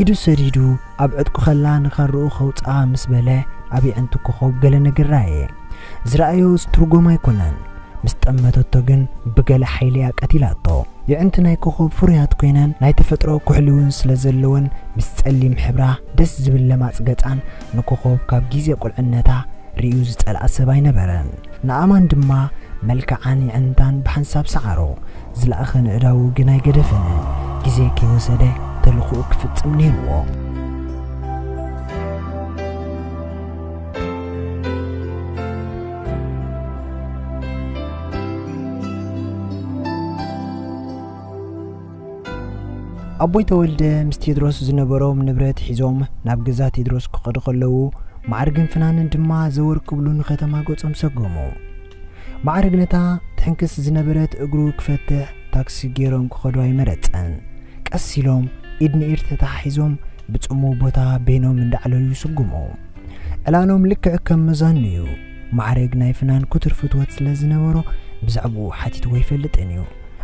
ኢዱ ሰዲዱ ኣብ ዕጥቁ ከላ ንኻርኡ ከውጽኣ ምስ በለ ኣብ የዕንቲ ኮኾብ ገለ ነገር ረኣየ። ዝረኣዮ ዝትርጎም ኣይኮነን። ምስ ጠመተቶ ግን ብገለ ሓይሊ እያ ቀቲላቶ። የዕንቲ ናይ ኮኾብ ፍሩያት ኮይነን ናይ ተፈጥሮ ኩሕሊ እውን ስለ ዘለወን ምስ ጸሊም ሕብራ ደስ ዝብል ለማጽ ገጻን ንኮኾብ ካብ ግዜ ቁልዕነታ ርእዩ ዝጸልኣ ሰብ ኣይነበረን። ንኣማን ድማ መልክዓን የዕንታን ብሓንሳብ ሰዓሮ። ዝለኣኸ ንእዳዉ ግን ኣይገደፈንን። ግዜ ከይወሰደ ተልእኾኡ ክፍጽም ነይርዎ። ኣቦይ ተወልደ ምስ ቴድሮስ ዝነበሮም ንብረት ሒዞም ናብ ገዛ ቴድሮስ ክኸዱ ከለዉ፣ ማዕርግን ፍናንን ድማ ዘወር ክብሉ ንከተማ ገጾም ሰጎሙ። ማዕርግ ነታ ትሕንክስ ዝነበረት እግሩ ክፈትሕ ታክሲ ገይሮም ክኸዱ ኣይመረጸን። ቀስ ኢሎም ኢድ ንኢድ ተተሓሒዞም ብጽሙው ቦታ በይኖም እንዳዕለሉ ይስጉሙ። ዕላሎም ልክዕ ከም መዛኑ እዩ። ማዕርግ ናይ ፍናን ክቱር ፍትወት ስለ ዝነበሮ ብዛዕባኡ ሓቲትዎ ኣይፈልጥን እዩ።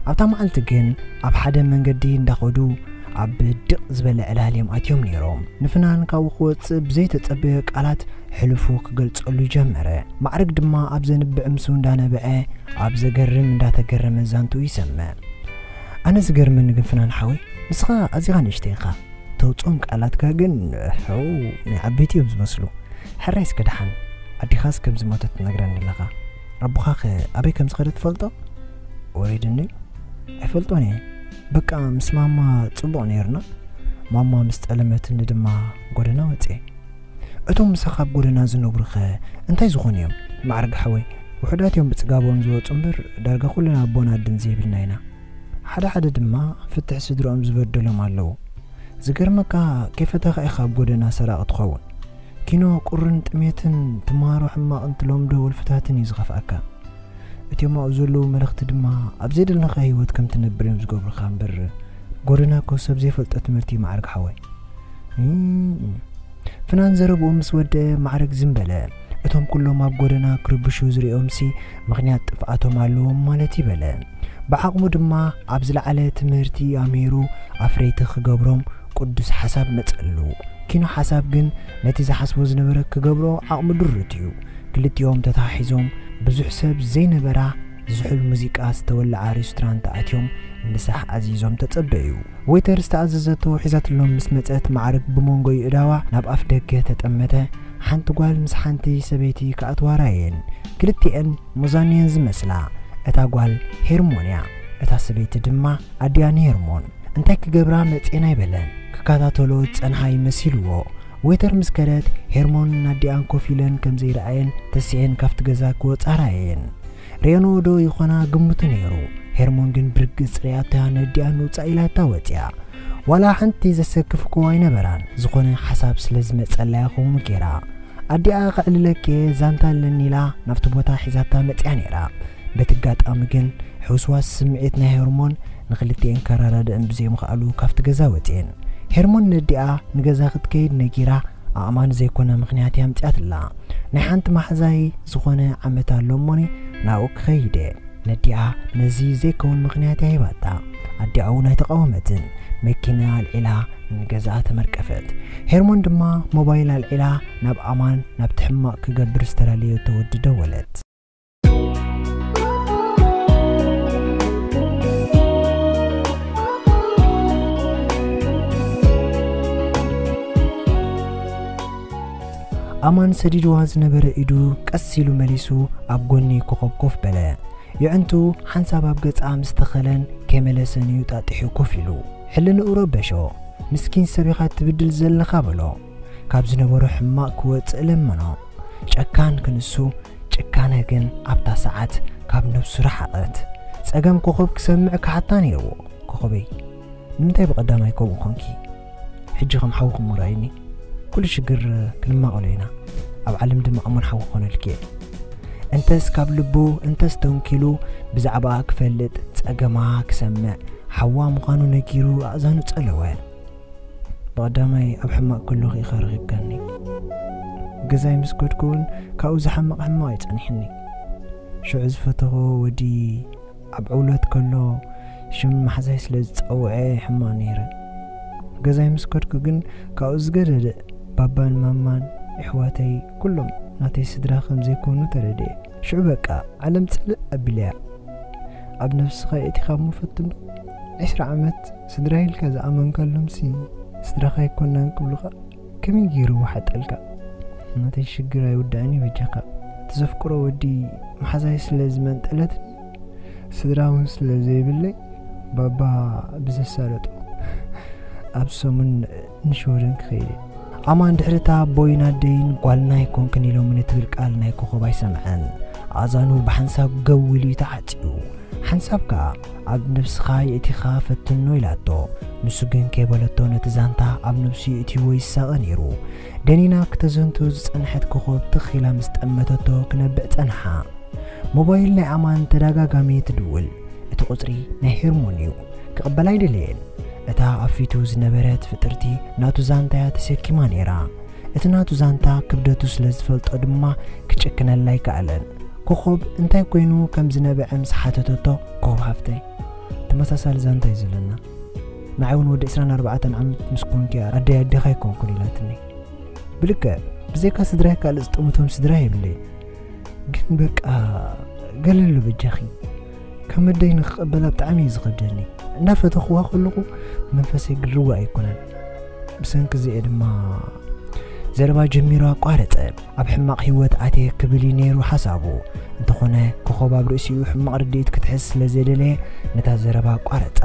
ኣብታ መዓልቲ ግን ኣብ ሓደ መንገዲ እንዳኸዱ ኣብ ድቕ ዝበለ ዕላል እዮም ኣትዮም ነይሮም። ንፍናን ካብኡ ክወጽእ ብዘይተጸበዮ ቃላት ሕሉፉ ክገልጸሉ ጀመረ። ማዕርግ ድማ ኣብ ዘንብዕ ምስኡ እንዳነበዐ ኣብ ዘገርም እንዳተገረመ ዛንትኡ ይሰምዕ። ኣነ ዝገርመኒ ግን ፍናን ሓወይ፣ ንስኻ ኣዚኻ ንእሽተይ ኢኻ። ተውጽኦም ቃላትካ ግን ሕው ናይ ዓበይቲ እዮም ዝመስሉ። ሕራይ እስከ ደሓን ኣዲኻስ ከም ዝሞተት ትነግረኒ ኣለኻ። ኣቦኻኸ ኣበይ ከም ዝኸደ ትፈልጦ? ወሪድኒ? ኣይፈልጦን እየ። በቃ ምስ ማማ ጽቡቕ ነይርና። ማማ ምስ ጠለመትኒ ድማ ጎደና ወጽኤ። እቶም ምሳኻ ኣብ ጎደና ዝነብሩኸ እንታይ ዝኾኑ እዮም? ማዕርግ ሓወይ፣ ውሑዳት እዮም ብጽጋቦም ዝወጹ እምበር ዳርጋ ኩልና ኣቦን ኣድን ዘይብልና ኢና። ሓደ ሓደ ድማ ፍትሕ ስድርኦም ዝበደሎም ኣለዉ። ዝገርመካ ከይፈተኻ ኢኻ ኣብ ጎደና ሰራቒ ትኸውን። ኪኖ ቁርን ጥሜትን ትምሃሮ ሕማቕን ትለምዶ ወልፍታትን እዩ ዝኸፍኣካ። እቲኦም ኣብኡ ዘለዉ መለኽቲ ድማ ኣብ ዘይደለኻ ህይወት ከም ትነብር እዮም ዝገብሩኻ እምበር ጎደና እኮ ሰብ ዘይፈልጦ ትምህርቲ እዩ ማዕርግ ሓወይ። እም፣ ፍናን ዘረብኡ ምስ ወደአ ማዕርግ ዝም በለ። እቶም ኩሎም ኣብ ጎደና ክርብሹ ዝሪኦምሲ ምኽንያት ጥፍኣቶም ኣለዎም ማለት እዩ በለ። ብዓቕሙ ድማ ኣብ ዝለዓለ ትምህርቲ ኣምሂሩ ኣፍረይቲ ክገብሮም ቅዱስ ሓሳብ መጸሉ። ኪኖ ሓሳብ ግን ነቲ ዝሓስቦ ዝነበረ ክገብሮ ዓቕሙ ድሩት እዩ። ክልቲኦም ተተሓሒዞም ብዙሕ ሰብ ዘይነበራ ዝሑል ሙዚቃ ዝተወልዓ ሬስቶራንት ኣትዮም ምሳሕ ኣዚዞም ተጸበዩ። ዌይተር ዝተኣዘዘቶ ሒዛትሎም ምስ መጸት ማዕርግ ብመንጎ ይእዳዋ ናብ ኣፍ ደገ ተጠመተ። ሓንቲ ጓል ምስ ሓንቲ ሰበይቲ ክኣትዋ ራየን። ክልቲኤን ሞዛን እየን ዝመስላ። እታ ጓል ሄርሞን እያ። እታ ሰበይቲ ድማ ኣዲኣ ንሄርሞን። እንታይ ክገብራ መጽኤን ኣይበለን። ክከታተሎ ዝጸንሓ ይመሲልዎ። ዌይተር ምስ ከደት ሄርሞን ኣዲኣን ኮፍ ኢለን ከም ዘይረኣየን ተሲኤን ካብቲ ገዛ ክወጻ ራየን። ሬኖ ዶ ይኾና ግምቱ ነይሩ። ሄርሞን ግን ብርግጽ ሪኣታ ነዲኣ ንውጻእ ኢላታ ወጽያ። ዋላ ሓንቲ ዘሰክፍ እኮ ኣይነበራን። ዝኾነ ሓሳብ ስለ ዝመጸላ እያ ከምኡ ገይራ። ኣዲኣ ከዕልለኪ እየ ዛንታ ኣለኒ ኢላ ናብቲ ቦታ ሒዛታ መጽያ ነይራ። በቲ ኣጋጣሚ ግን ሕውስዋስ ስምዒት ናይ ሄርሞን ንክልቲኤን ከረዳድእን ብዘይምኽኣሉ ካብቲ ገዛ ወጽኤን። ሄርሞን ነዲኣ ንገዛ ክትከይድ ነጊራ ኣእማን ዘይኮነ ምኽንያት እያ ኣምጺኣትላ። ናይ ሓንቲ ማሕዛይ ዝኾነ ዓመት ኣሎ እሞኒ ናብኡ ክኸይድ እየ። ነዲኣ ነዚ ዘይከውን ምኽንያት እያ ሂባታ። ኣዲኣ እውን ኣይተቓወመትን። መኪና ኣልዒላ ንገዛኣ ተመርቀፈት። ሄርሞን ድማ ሞባይል ኣልዒላ ናብ ኣማን ናብቲ ሕማቕ ክገብር ዝተላለየቶ ወዲ ደወለት። ኣማን ሰዲድዋ ዝነበረ ኢዱ ቀስ ኢሉ መሊሱ ኣብ ጎኒ ኮኾብ ኮፍ በለ። የዕንቱ ሓንሳብ ኣብ ገጻ ምስ ተኸለን ከይመለሰን እዩ ጣጢሑ ኮፍ ኢሉ። ሕልንኡ ረበሾ። "ምስኪን ሰብ ኢኻ ትብድል ዘለኻ" በሎ። ካብ ዝነበሮ ሕማቕ ክወጽእ ለመኖ። ጨካን ክንሱ፣ ጭካነ ግን ኣብታ ሰዓት ካብ ነብሱ ረሓቐት። ጸገም ኮኾብ ክሰምዕ ክሓታ ነይርዎ። "ኮኾበይ፣ ንምንታይ ብቐዳማይ ከምኡ ኾንኪ? ሕጂ ከም ሓውኹም ርኣይኒ። ኩሉ ሽግር ክንማቐሎ ኢና። ኣብ ዓለም ድማ እሙን ሓው ክኾነልኪ እየ።" እንተስ ካብ ልቡ፣ እንተስ ተንኪሉ ብዛዕባኣ ክፈልጥ፣ ጸገማ ክሰምዕ፣ ሓዋ ምዃኑ ነጊሩ ኣእዛኑ ጸለወ። "ብቐዳማይ ኣብ ሕማቕ ከለኹ ኢኻ ረኺብካኒ። ገዛይ ምስ ከድኩ እውን ካብኡ ዝሓምቕ ሕማቕ እዩ ጸኒሕኒ። ሽዑ ዝፈተኹ ወዲ ኣብ ዕውለት ከሎ ሽም ማሕዛይ ስለ ዝጸውዐ ሕማቕ ነይረ። ገዛይ ምስ ከድኩ ግን ካብኡ ዝገደደ ባባን ማማን ኣሕዋተይ ኩሎም ናተይ ስድራ ከም ዘይኮኑ ተረድኤ። ሽዑ በቃ ዓለም ጽልእ ኣቢለያ። ኣብ ነብስኻ የእቲኻ እሞ ፈትኖ። ዕስራ ዓመት ስድራ ኢልካ ዝኣመንካሎምሲ ስድራኻ ኣይኮናን ክብሉኻ ከመይ ገይሩ ይወሓጠልካ? ናተይ ሽግር ኣይውዳእን እዩ በጃኻ። እቲ ዘፍቅሮ ወዲ መሓዛይ ስለ ዝመንጠለትኒ፣ ስድራ እውን ስለ ዘይብለይ፣ ባባ ብዘሳለጦ ኣብ ሰሙን ንሽወደን ክኸይድ እየ። ኣማን ድሕሪ እታ ኣቦይን ኣደይን ጓልና ኣይኮንክን ኢሎምኒ ትብል ቃል ናይ ኮኾብ ኣይሰምዐን። ኣእዛኑ ብሓንሳብ ገው ኢሉ እዩ ተዓጽዩ። ሓንሳብ ከኣ ኣብ ነብስኻ የእቲኻ ፈትኖ ኢላቶ። ንሱ ግን ከይበለቶ ነቲ ዛንታ ኣብ ነብሱ የእትይዎ ይሳቐ ነይሩ። ደኒና ክተዘንቱ ዝጸንሐት ኮኾብ ትኽ ኢላ ምስ ጠመተቶ ክነብዕ ጸንሓ። ሞባይል ናይ ኣማን ተደጋጋሚ ትድውል። እቲ ቁጽሪ ናይ ሄርሞን እዩ። ክቕበላ ኣይደለየን። እታ ኣብ ፊቱ ዝነበረት ፍጥርቲ ናቱ ዛንታ እያ ተሰኪማ ነይራ። እቲ ናቱ ዛንታ ክብደቱ ስለ ዝፈልጦ ድማ ክጭክነላ ኣይከኣለን። ኮኾብ እንታይ ኮይኑ ከም ዝነበዐ ምስ ሓተተቶ፣ ኮኾብ ሓፍተይ፣ ተመሳሳሊ ዛንታ እዩ ዘለና። ንዓይ እውን ወዲ ዕስራን ኣርባዕተን ዓመት ምስ ኮንኪ ኣደይ ኣዴኻ ኣይኮንኩን ኢላትኒ። ብልክዕ፣ ብዘይካ ስድራይ ካልእ ዝጠምቶም ስድራ የብለይን። ግን በቃ ገለሉ በጃኺ። ከም ኣደይ ንክቕበላ ብጣዕሚ እዩ ዝኸብደኒ። እናፈተኽዋ ከለኹ መንፈሰይ ግርዋ ኣይኮነን። ብሰንኪ እዚአ ድማ ዘረባ ጀሚሩ ኣቋረጸ። ኣብ ሕማቕ ህይወት ኣትየ ክብል እዩ ነይሩ ሓሳቡ። እንተኾነ ኮኾብ ኣብ ርእሲኡ ሕማቕ ርድኢት ክትሕዝ ስለ ዘደለየ ነታ ዘረባ ኣቋረጻ።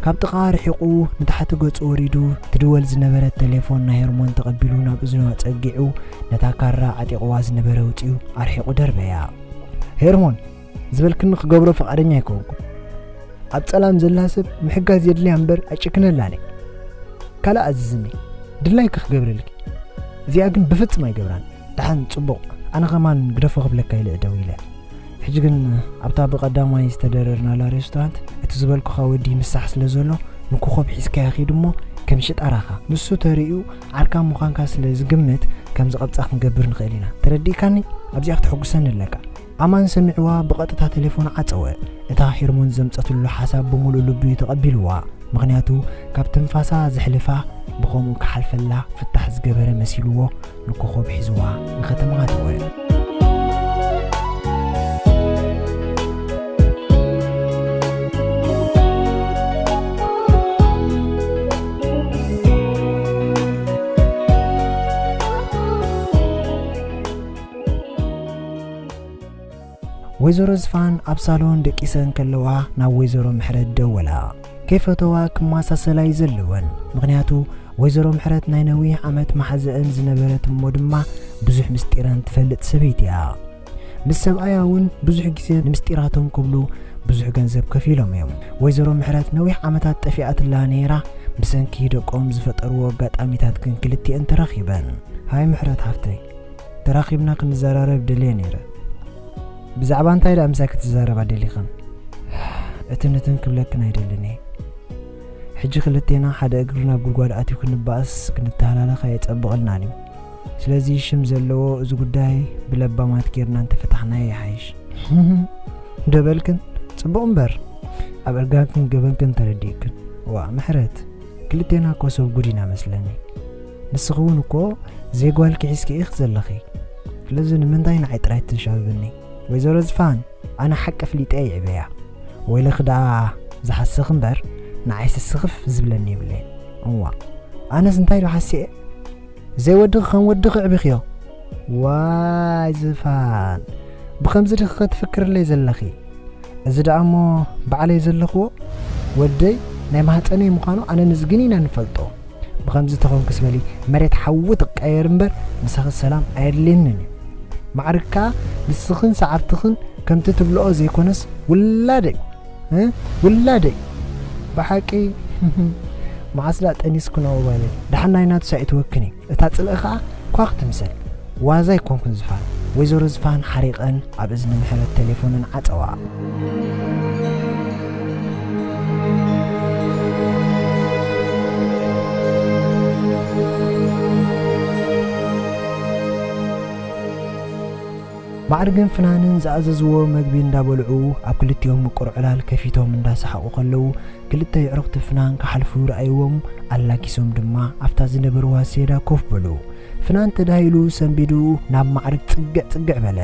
ካብ ጥቓ ርሒቑ ንታሕቲ ገጹ ወሪዱ ትድወል ዝነበረት ቴሌፎን ናይ ሄርሞን ተቐቢሉ ናብ እዝኑ ኣጸጊዑ ነታ ካራ ዓጢቕዋ ዝነበረ ኣውጺኡ ኣርሒቑ ደርበያ። ሄርሞን፣ ዝበልክኒ ክገብሮ ፍቓደኛ ኣይኮንኩን። ኣብ ጸላም ዘላ ሰብ ምሕጋዝ የድልያ እምበር ኣይጭክነላን እየ። ካልእ ኣዝዝኒ፣ ድላይኪ ክገብረልኪ። እዚኣ ግን ብፍጽም ኣይገብራን። ደሓን ጽቡቕ፣ ኣነ ኸማን ግደፎ ክብለካ ኢለ እየ ደዊለ። ሕጂ ግን ኣብታ ብቐዳማይ ዝተደረርናላ ሬስቶራንት እቲ ዝበልኩኻ ወዲ ይምሳሕ ስለ ዘሎ ንኮኾብ ሒዝካያ ኺድ እሞ ከም ሽጣራኻ። ንሱ ተሪኡ ዓርካ ምዃንካ ስለ ዝግምት ከም ዝቐብጻ ክንገብር ንኽእል ኢና። ተረዲእካኒ? ኣብዚኣ ክተሐጉሰኒ ኣለካ። ኣማን ሰሚዕዋ ብቐጥታ ቴሌፎን ዓጸወ። እታ ሄርሞን ዘምጸትሉ ሓሳብ ብምሉእ ልቡ እዩ ተቐቢልዋ። ምኽንያቱ ካብ ትንፋሳ ዘሕልፋ ብኸምኡ ክሓልፈላ ፍታሕ ዝገበረ መሲልዎ ንኮኾብ ሒዝዋ ንኸተማ ኣተወ። ወይዘሮ ዝፋን ኣብ ሳሎን ደቂሰን ከለዋ ናብ ወይዘሮ ምሕረት ደወላ። ከይፈተዋ ክመሳሰላ እዩ ዘለወን። ምኽንያቱ ወይዘሮ ምሕረት ናይ ነዊሕ ዓመት መሓዘአን ዝነበረት እሞ ድማ ብዙሕ ምስጢረን ትፈልጥ ሰበይቲ እያ። ምስ ሰብኣያ እውን ብዙሕ ግዜ ንምስጢራቶም ክብሉ ብዙሕ ገንዘብ ከፊሎም እዮም። ወይዘሮ ምሕረት ነዊሕ ዓመታት ጠፊኣትላ ነይራ። ብሰንኪ ደቆም ዝፈጠርዎ ኣጋጣሚታት ግን ክልቲአን ተራኺበን። ሃይ ምሕረት ሓፍተይ፣ ተራኺብና ክንዘራረብ ደልየ ነይረ። ብዛዕባ እንታይ ደኣ ምሳይ ክትዛረባ ደሊኽን? እትን እትን ክብለክን ኣይደልን እየ። ሕጂ ክልቴና ሓደ እግሪ ናብ ጉድጓድ ኣትዩ ክንበኣስ ክንተሃላለኽ ኣየጸብቐልናን እዩ። ስለዚ ሽም ዘለዎ እዚ ጉዳይ ብለባማት ጌርና እንተፈታሕናዮ ይሓይሽ። ደበልክን ጽቡቕ እምበር፣ ኣብ እርጋንክን ገበንክን ተረዲእክን። ዋ ምሕረት፣ ክልቴና እኮ ሰብ ጉድ ኢና መስለኒ። ንስኺ እውን እኮ ዘይጓልኪ ሒዝኪ ኢኺ ዘለኺ። ስለዚ ንምንታይ ንዓይ ጥራይ ትንሻብብኒ? ወይዘሮ ዝፋን፣ ኣነ ሓቂ ኣፍሊጠ ይዕበያ። ወይለኺ ደኣ ዝሓስኽ እምበር፣ ንዓይ ስስኽፍ ዝብለኒ የብለይን። እዋ፣ ኣነስ እንታይ ዶ ሓሲኤ? ዘይወድኺ ከም ወድኺ ኣዕቢኽዮ። ዋይ ዝፋን፣ ብኸምዚ ዲኺ ኸ ትፍክርለይ ዘለኺ? እዚ ደኣ እሞ ባዕለይ ዘለኽዎ ወደይ ናይ ማህፀነይ ምዃኑ ኣነ ንዝግን ኢና ንፈልጦ። ብኸምዚ ተኾንክስ በሊ መሬት ሓዊ ትቀየር እምበር ምሳኺ ሰላም ኣየድልየንን እዩ። ማዕርግ ከኣ ንስኽን ሰዓብትኽን ከምቲ ትብልኦ ዘይኮነስ ውላደይ፣ እ? ውላደይ። ብሓቂ መዓስ ደኣ ጠኒስክን ኣውባለይ። ደሓን ናይ ናቱ ሳይእትወክን እዩ። እታ ጽልኢ ኸኣ ኳኽ ትምሰል። ዋዛ ኣይኮንኩን ዝፋን። ወይዘሮ ዝፋን ሓሪቐን ኣብ እዝኒ ምሕረት ቴሌፎነን ዓጸዋ። ማዕርግን ፍናንን ዝኣዘዝዎ መግቢ እንዳበልዑ ኣብ ክልቲኦም ምቁር ዕላል ከፊቶም እንዳሰሓቑ ከለዉ ክልተ የዕሩኽቲ ፍናን ክሓልፉ ረኣይዎም ኣላጊሶም ድማ ኣብታ ዝነበርዋ ሴዳ ኮፍ በሉ። ፍናን ተዳሂሉ ሰንቢዱ ናብ ማዕርግ ጽግዕ ጽግዕ በለ።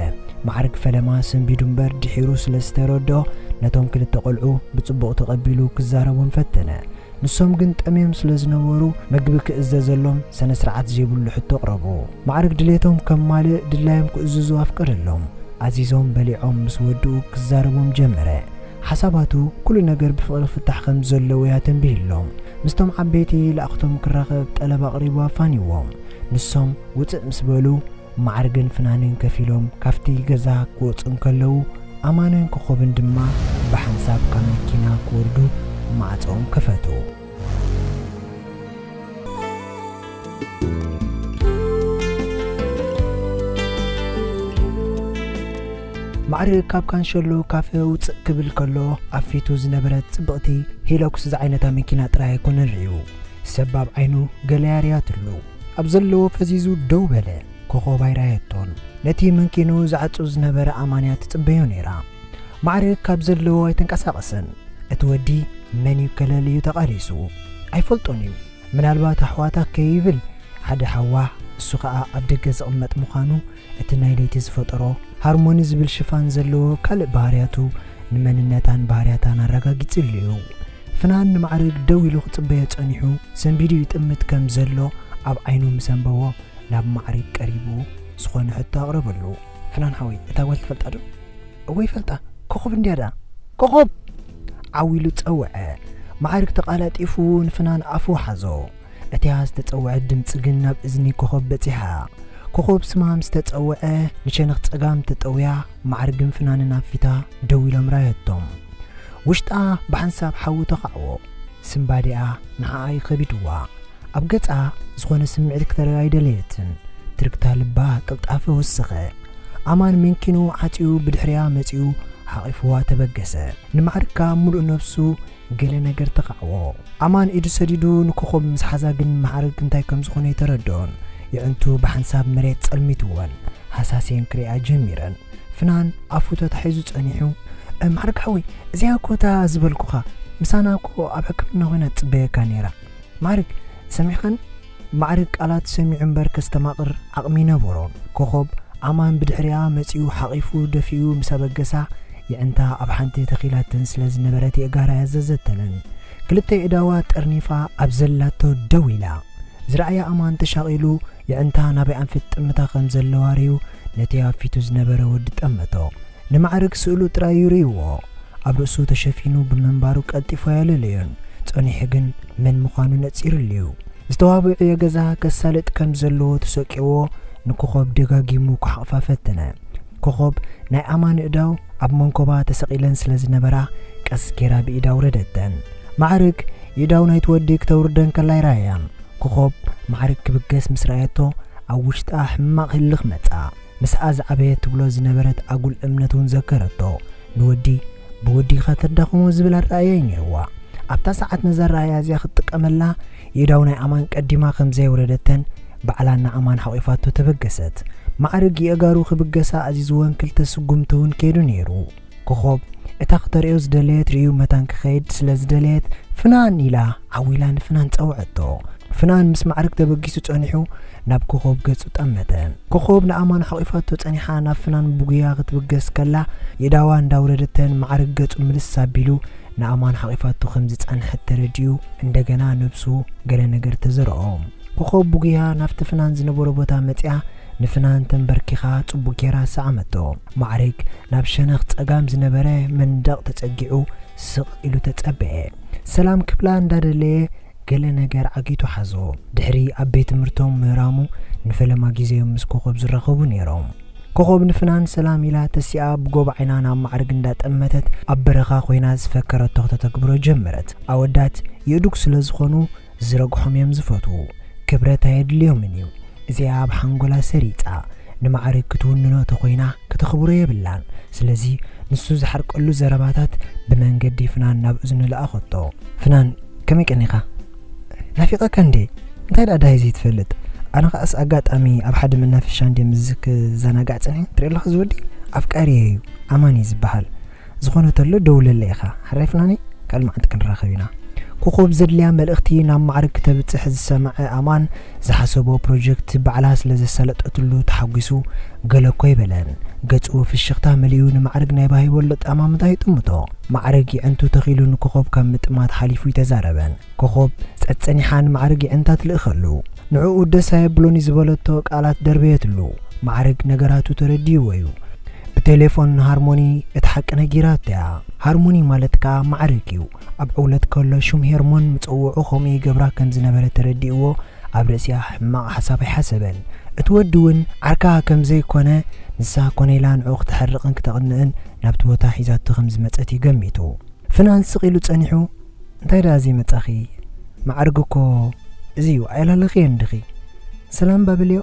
ማዕርግ ፈለማ ሰንቢዱ እምበር ድሒሩ ስለ ዝተረድኦ ነቶም ክልተ ቆልዑ ብጽቡቕ ተቐቢሉ ክዛረቦም ፈተነ። ንሶም ግን ጠምዮም ስለ ዝነበሩ መግቢ ክእዘዘሎም ሰነ ስርዓት ዘይብሉ ሕቶ ኣቕረቡ። ማዕርግ ድሌቶም ከማልእ ድላዮም ክእዝዙ ኣፍቀደሎም። ኣዚዞም በሊዖም ምስ ወድኡ ክዛረቦም ጀመረ። ሓሳባቱ ኩሉ ነገር ብፍቕሪ ፍታሕ ከም ዘለዎ እያ ተንቢህሎም። ምስቶም ዓበይቲ ለኣኽቶም ክራኸብ ጠለብ ኣቕሪቡ ኣፋንዎም። ንሶም ውፅእ ምስ በሉ፣ ማዕርግን ፍናንን ከፊሎም ካብቲ ገዛ ክወፁ እንከለዉ፣ ኣማንን ኮኾብን ድማ ብሓንሳብ ካብ መኪና ክወርዱ ማዕፆኦም ከፈቱ። ማዕርግ ካብ ካንሸሎ ካፈ ውፅእ ክብል ከሎ፣ ኣብ ፊቱ ዝነበረት ፅብቕቲ ሂሎክስ ዝዓይነታ መኪና ጥራይ ኣይኮነን ርእዩ። ሰብ ኣብ ዓይኑ ገለ ያርያትሉ። ኣብ ዘለዎ ፈዚዙ ደው በለ። ኮኾብ ኣይረኣየቶን። ነቲ መንኪኑ ዝዓጹ ዝነበረ ኣማንያ ትጽበዮ ነይራ። ማዕርግ ካብ ዘለዎ ኣይተንቀሳቐሰን። እቲ ወዲ መን እዩ ከለል እዩ ተቓሊሱ? ኣይፈልጦን እዩ። ምናልባት ኣሕዋታ ከይብል ሓደ ሓዋ፣ እሱ ኸኣ ኣብ ደገ ዝቕመጥ ምዃኑ፣ እቲ ናይ ለይቲ ዝፈጠሮ ሃርሞኒ ዝብል ሽፋን ዘለዎ ካልእ ባህርያቱ ንመንነታን ባህርያታን ኣረጋጊጽሉ እዩ። ፍናን ንማዕርግ ደው ኢሉ ክጽበዮ ጸኒሑ፣ ሰንቢዱ ይጥምት ከም ዘሎ ኣብ ዓይኑ ምስ ኣንበቦ፣ ናብ ማዕርግ ቀሪቡ ዝኾነ ሕቶ ኣቕረበሉ። ፍናን ሓወይ፣ እታ ጓል ትፈልጣ ዶ? እወ ይፈልጣ። ኮኾብ እንድያ ደኣ። ኮኾብ! ዓው ኢሉ ጸውዐ። ማዕርግ ተቓላጢፉ ንፍናን ኣፉ ሓዞ። እቲያ ዝተጸውዐት ድምጺ ግን ናብ እዝኒ ኮኾብ በጺሓ። ኮኾብ ስማ ምስ ተጸውዐ፣ ንሸነኽ ጸጋም ተጠውያ፣ ማዕርግን ፍናንን ኣብ ፊታ ደው ኢሎም ራየቶም። ውሽጣ ብሓንሳብ ሓዊ ተኻዕዎ። ስምባዴኣ ንዓኣ እዩ ከቢድዋ። ኣብ ገጻ ዝኾነ ስምዒት ክተርኢ ኣይደለየትን። ትርግታ ልባ ቅልጣፈ ወሰኸ። ኣማን መንኪኑ ዓጽዩ ብድሕሪኣ መጺኡ ሓቒፍዋ ተበገሰ። ንማዕርግ ከኣ ምሉእ ነብሱ ገለ ነገር ተኻዕዎ። ኣማን ኢዱ ሰዲዱ ንኮኾብ ምስ ሓዛ ግን ማዕርግ እንታይ ከም ዝኾነ ኣይተረድኦን። የዕንቱ ብሓንሳብ መሬት ጸልሚትወን። ሃሳስየን ክሪኣ ጀሚረን። ፍናን ኣፉ ተታሒዙ ጸኒሑ፣ "እ፣ ማዕርግ ሓወይ፣ እዚኣ እኮ እታ ዝበልኩኻ፣ ምሳና እኮ ኣብ ሕክምና ኮይና ትጽበየካ ነይራ። ማዕርግ፣ ሰሚዕኻኒ?" ማዕርግ ቃላት ሰሚዑ እምበር ከስተማቕር ዓቕሚ ይነበሮን። ኮኾብ ኣማን ብድሕሪኣ መጺኡ ሓቒፉ ደፊኡ ምስ ኣበገሳ፣ የዕንታ ኣብ ሓንቲ ተኺላተን ስለ ዝነበረት የእጋራ ኣያዘዘተንን። ክልተ የእዳዋ ጠርኒፋ ኣብ ዘላቶ ደው ኢላ። ዝረኣያ ኣማን ተሻቒሉ፣ የዕንታ ናበይ ኣንፈት ጥምታ ከም ዘለዋ ርእዩ፣ ነቲ ኣብ ፊቱ ዝነበረ ወዲ ጠመቶ። ንማዕርግ ስእሉ ጥራይ እዩ ርእይዎ። ኣብ ርእሱ ተሸፊኑ ብምንባሩ ቀልጢፉ ኣየለለዮን። ጸኒሑ ግን መን ምዃኑ ነጺሩሉ እዩ። ዝተዋብዑ የገዛ ከሳልጥ ከም ዘለዎ ተሰቂዎ ንኮኾብ ደጋጊሙ ክሓቕፋ ፈተነ። ኮኾብ ናይ ኣማን እዳው ኣብ መንኮባ ተሰቒለን ስለ ዝነበራ ቀስ ጌራ ብኢዳ ኣውረደተን። ማዕርግ የእዳው ናይቲ ወዲ ክተውርደን ከላ ኣይረኣያን። ኮኾብ ማዕርግ ክብገስ ምስ ረኣየቶ ኣብ ውሽጣ ሕማቕ ህልኽ መጻ። ምስኣ ዝዓበየት ትብሎ ዝነበረት ኣጉል እምነት እውን ዘከረቶ። ንወዲ ብወዲኻ ተዳኽሞ ዝብል ኣረኣእያ እዩ ነይርዋ። ኣብታ ሰዓት ነዛ ኣረኣእያ እዚኣ ክትጥቀመላ የእዳው ናይ ኣማን ቀዲማ ከም ዘየውረደተን ባዕላ ንኣማን ሓቒፋቶ ተበገሰት። ማዕርግ የእጋሩ ክብገሳ ኣዚዝወን ክልተ ስጉምቲ እውን ከይዱ ነይሩ። ኮኾብ እታ ክተርእዮ ዝደለየት ርእዩ መታን ክኸይድ ስለ ዝደለየት ፍናን ኢላ ዓው ኢላ ንፍናን ጸውዐቶ። ፍናን ምስ ማዕርግ ተበጊሱ ጸኒሑ ናብ ኮኾብ ገጹ ጠመተ። ኮኾብ ንኣማን ሓቒፋቶ ጸኒሓ ናብ ፍናን ብጉያ ክትብገስ ከላ የእዳዋ እንዳውረደተን ማዕርግ ገጹ ምልስ ኣቢሉ ንኣማን ሓቒፋቶ ከም ዝጸንሐት ተረዲኡ እንደገና ነብሱ ገለ ነገር ተዘርኦ። ኮኾብ ብጉያ ናብቲ ፍናን ዝነበሮ ቦታ መጺኣ ንፍናን ተንበርኪኻ ጽቡቕ ጌራ ሰዓመቶ። ማዕርግ ናብ ሸነኽ ጸጋም ዝነበረ መንደቕ ተጸጊዑ ስቕ ኢሉ ተጸበየ። ሰላም ክብላ እንዳደለየ ገለ ነገር ዓጊቱ ሓዞ። ድሕሪ ኣብ ቤት ትምህርቶም ምህራሙ ንፈለማ ግዜ እዮም ምስ ኮኾብ ዝራኸቡ ነይሮም። ኮኾብ ንፍናን ሰላም ኢላ ተሲኣ ብጎብ ዓይና ናብ ማዕርግ እንዳጠመተት ኣብ በረኻ ኮይና ዝፈከረቶ ከተተግብሮ ጀመረት። ኣወዳት የእዱግ ስለ ዝኾኑ ዝረግሖም እዮም ዝፈትዉ። ክብረት ኣየድልዮምን እዩ። እዚኣ ኣብ ሓንጎላ ሰሪጻ ንማዕርግ ክትውንኖ ተኾይና ከተኽብሮ የብላን። ስለዚ ንሱ ዝሓርቀሉ ዘረባታት ብመንገዲ ፍናን ናብ እዝኑ ለኣኸቶ። "ፍናን፣ ከመይ ቀኒኻ? ናፊቐካ እንዴ? እንታይ ደኣ ዳሂ ዘይትፈልጥ? ኣነ ኸኣስ ኣጋጣሚ ኣብ ሓደ መናፈሻ እንዴ ምስ ክዘናጋዕ ጸኒሐ ትርኢ ኣለኻ፣ እዚ ወዲ ኣፍቃሪየ እዩ፣ ኣማን እዩ ዝበሃል። ዝኾነ ተሎ ደውለለይ ኢኻ። ሕራይ ፍናነይ፣ ካልእ መዓልቲ ክንራኸብ ኢና።" ኮኾብ ዘድልያ መልእኽቲ ናብ ማዕርግ ክተብጽሕ ዝሰምዐ ኣማን ዝሓሰቦ ፕሮጀክት ባዕላ ስለ ዘሳለጠትሉ ተሓጒሱ፣ ገለ እኮ ኣይበለን። ገጹ ፍሽኽታ መሊኡ ንማዕርግ ናይ ባሂ በሎ ጠማምታ ይጥምቶ። ማዕርግ የዕንቱ ተኺሉ ንኮኾብ ካብ ምጥማት ሓሊፉ ኣይተዛረበን። ኮኾብ ጸጸኒሓ ንማዕርግ የዕንታ ትልእኸሉ። ንዕኡ ደስ ኣየብሎን እዩ ዝበለቶ ቃላት ደርበየትሉ። ማዕርግ ነገራቱ ተረዲእዎ እዩ። ቴሌፎን ንሃርሞኒ እቲ ሓቂ ነጊራቶ እያ። ሃርሞኒ ማለት ከኣ ማዕረግ እዩ። ኣብ ዕውለት ከሎ ሽም ሄርሞን ምጽውዑ ከምኡ ይገብራ ከም ዝነበረ ተረዲእዎ፣ ኣብ ርእሲኣ ሕማቕ ሓሳብ ኣይሓሰበን። እቲ ወዲ እውን ዓርካ ከም ዘይኮነ፣ ንሳ ኮነ ኢላ ንዕኡ ክተሕርቕን ክተቕንእን ናብቲ ቦታ ሒዛቶ ከም ዝመጸት እዩ ገሚቱ። ፍናን ስቕ ኢሉ ጸኒሑ፣ "እንታይ ደኣ ዘይመጻኺ? ማዕርግ እኮ እዚ እዩ፣ ኣይላለኽየን ዲኺ? ሰላም ባብልዮ፣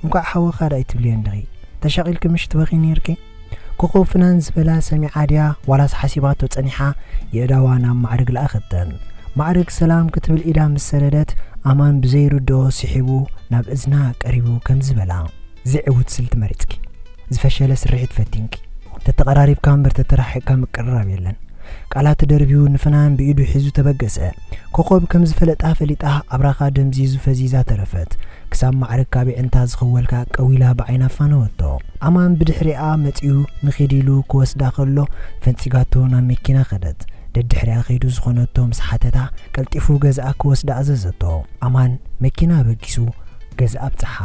እንኳዕ ሓወኻ ደኣ ኣይትብልየን ዲኺ? ተሻቒልኪ ምሽ ትበኺ ነይርኪ?" ኮኾብ ፍናን ዝበላ ሰሚዓ ድያ ዋላስ ሓሲባቶ ጸኒሓ፣ የእዳዋ ናብ ማዕርግ ለኣኸተን። ማዕርግ ሰላም ክትብል ኢዳ ምስ ሰደደት፣ ኣማን ብዘይርድኦ ስሒቡ ናብ እዝና ቀሪቡ ከምዚ በላ፣ "ዝዕውት ስልቲ መሪጽኪ፣ ዝፈሸለ ስርሒት ፈቲንኪ። ተተቐራሪብካ እምበር ተተራሒቕካ ምቅርራብ የለን።" ቃላት ተደርቢዩ ንፍናን ብኢዱ ሒዙ ተበገሰ። ኮኾብ ከም ዝፈለጣ ፈሊጣ ኣብራኻ ደምዚዙ ፈዚዛ ተረፈት። ክሳብ ማዕረግ ካብ ኣዒንታ ዝኸወልካ ቀዊላ ብዓይና ኣፋነወቶ። ኣማን ብድሕሪኣ መጺኡ ንኺድ ኢሉ ክወስዳ ከሎ ፈንጺጋቶ ናብ መኪና ከደት። ደድሕሪኣ ከይዱ ዝኾነቶ ምስ ሓተታ ቀልጢፉ ገዛኣ ክወስዳ ኣዘዘቶ። ኣማን መኪና ኣበጊሱ ገዛኣ ኣብጽሓ።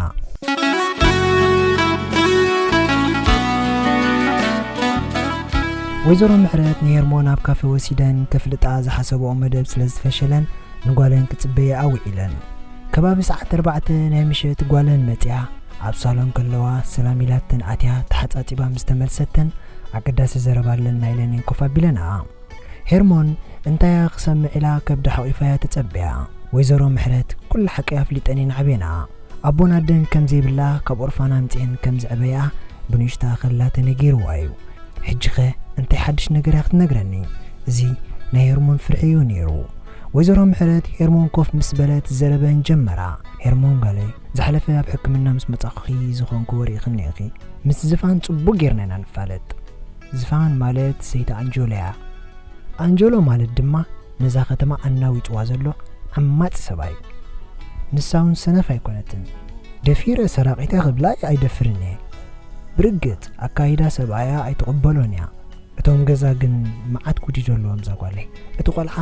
ወይዘሮ ምሕረት ንሄርሞን ኣብ ካፈ ወሲደን ከፍልጣ ዝሓሰብኦ መደብ ስለ ዝፈሸለን ንጓለን ክጽበየ ኣውዒለን። ከባቢ ሰዓት ኣርባዕተ ናይ ምሸት ጓለን መጺኣ ኣብ ሳሎን ከለዋ ሰላም ኢላተን ኣትያ ተሓጻጺባ ምስ ተመልሰተን ኣገዳሲ ዘረባ ኣለና ኢለን ኮፍ ኣቢለንኣ። ሄርሞን እንታያ ክሰምዕ ኢላ ከብዳ ሓቒፋያ ተጸበያ። ወይዘሮ ምሕረት ኩሉ ሓቂ ኣፍሊጠን ኢና ዓብየንኣ። ኣቦን ኣደን ከም ዘይብላ ካብ ኦርፋን ኣምጺኤን ከም ዘዕበያ ብንእሽታ ከላ ተነጊርዋ እዩ። ሕጂኸ እንታይ ሓድሽ ነገር እያ ክትነግረኒ? እዚ ናይ ሄርሞን ፍርሒ እዩ ነይሩ። ወይዘሮ ምሕረት ሄርሞን ኮፍ ምስ በለት ዘረበን ጀመራ። "ሄርሞን ጓለይ፣ ዝሓለፈ ኣብ ሕክምና ምስ መጻኹኺ ዝኾንክዎ ርኢኽኒ ኢኺ። ምስ ዝፋን ጽቡቕ ጌርና ኢና ንፋለጥ። ዝፋን ማለት ሰይቲ ኣንጆሎ እያ። ኣንጆሎ ማለት ድማ ነዛ ከተማ ኣናዊጽዋ ዘሎ ዓማጺ ሰብኣይ እዩ። ንሳ እውን ሰነፍ ኣይኮነትን። ደፊረ ሰራቒት እያ ክብላ ኣይደፍርን እየ። ብርግጽ ኣካይዳ ሰብኣያ ኣይትቕበሎን እያ። እቶም ገዛ ግን መዓት ጉድ እዩ ዘለዎም እዛ ጓለይ። እቲ ቆልዓ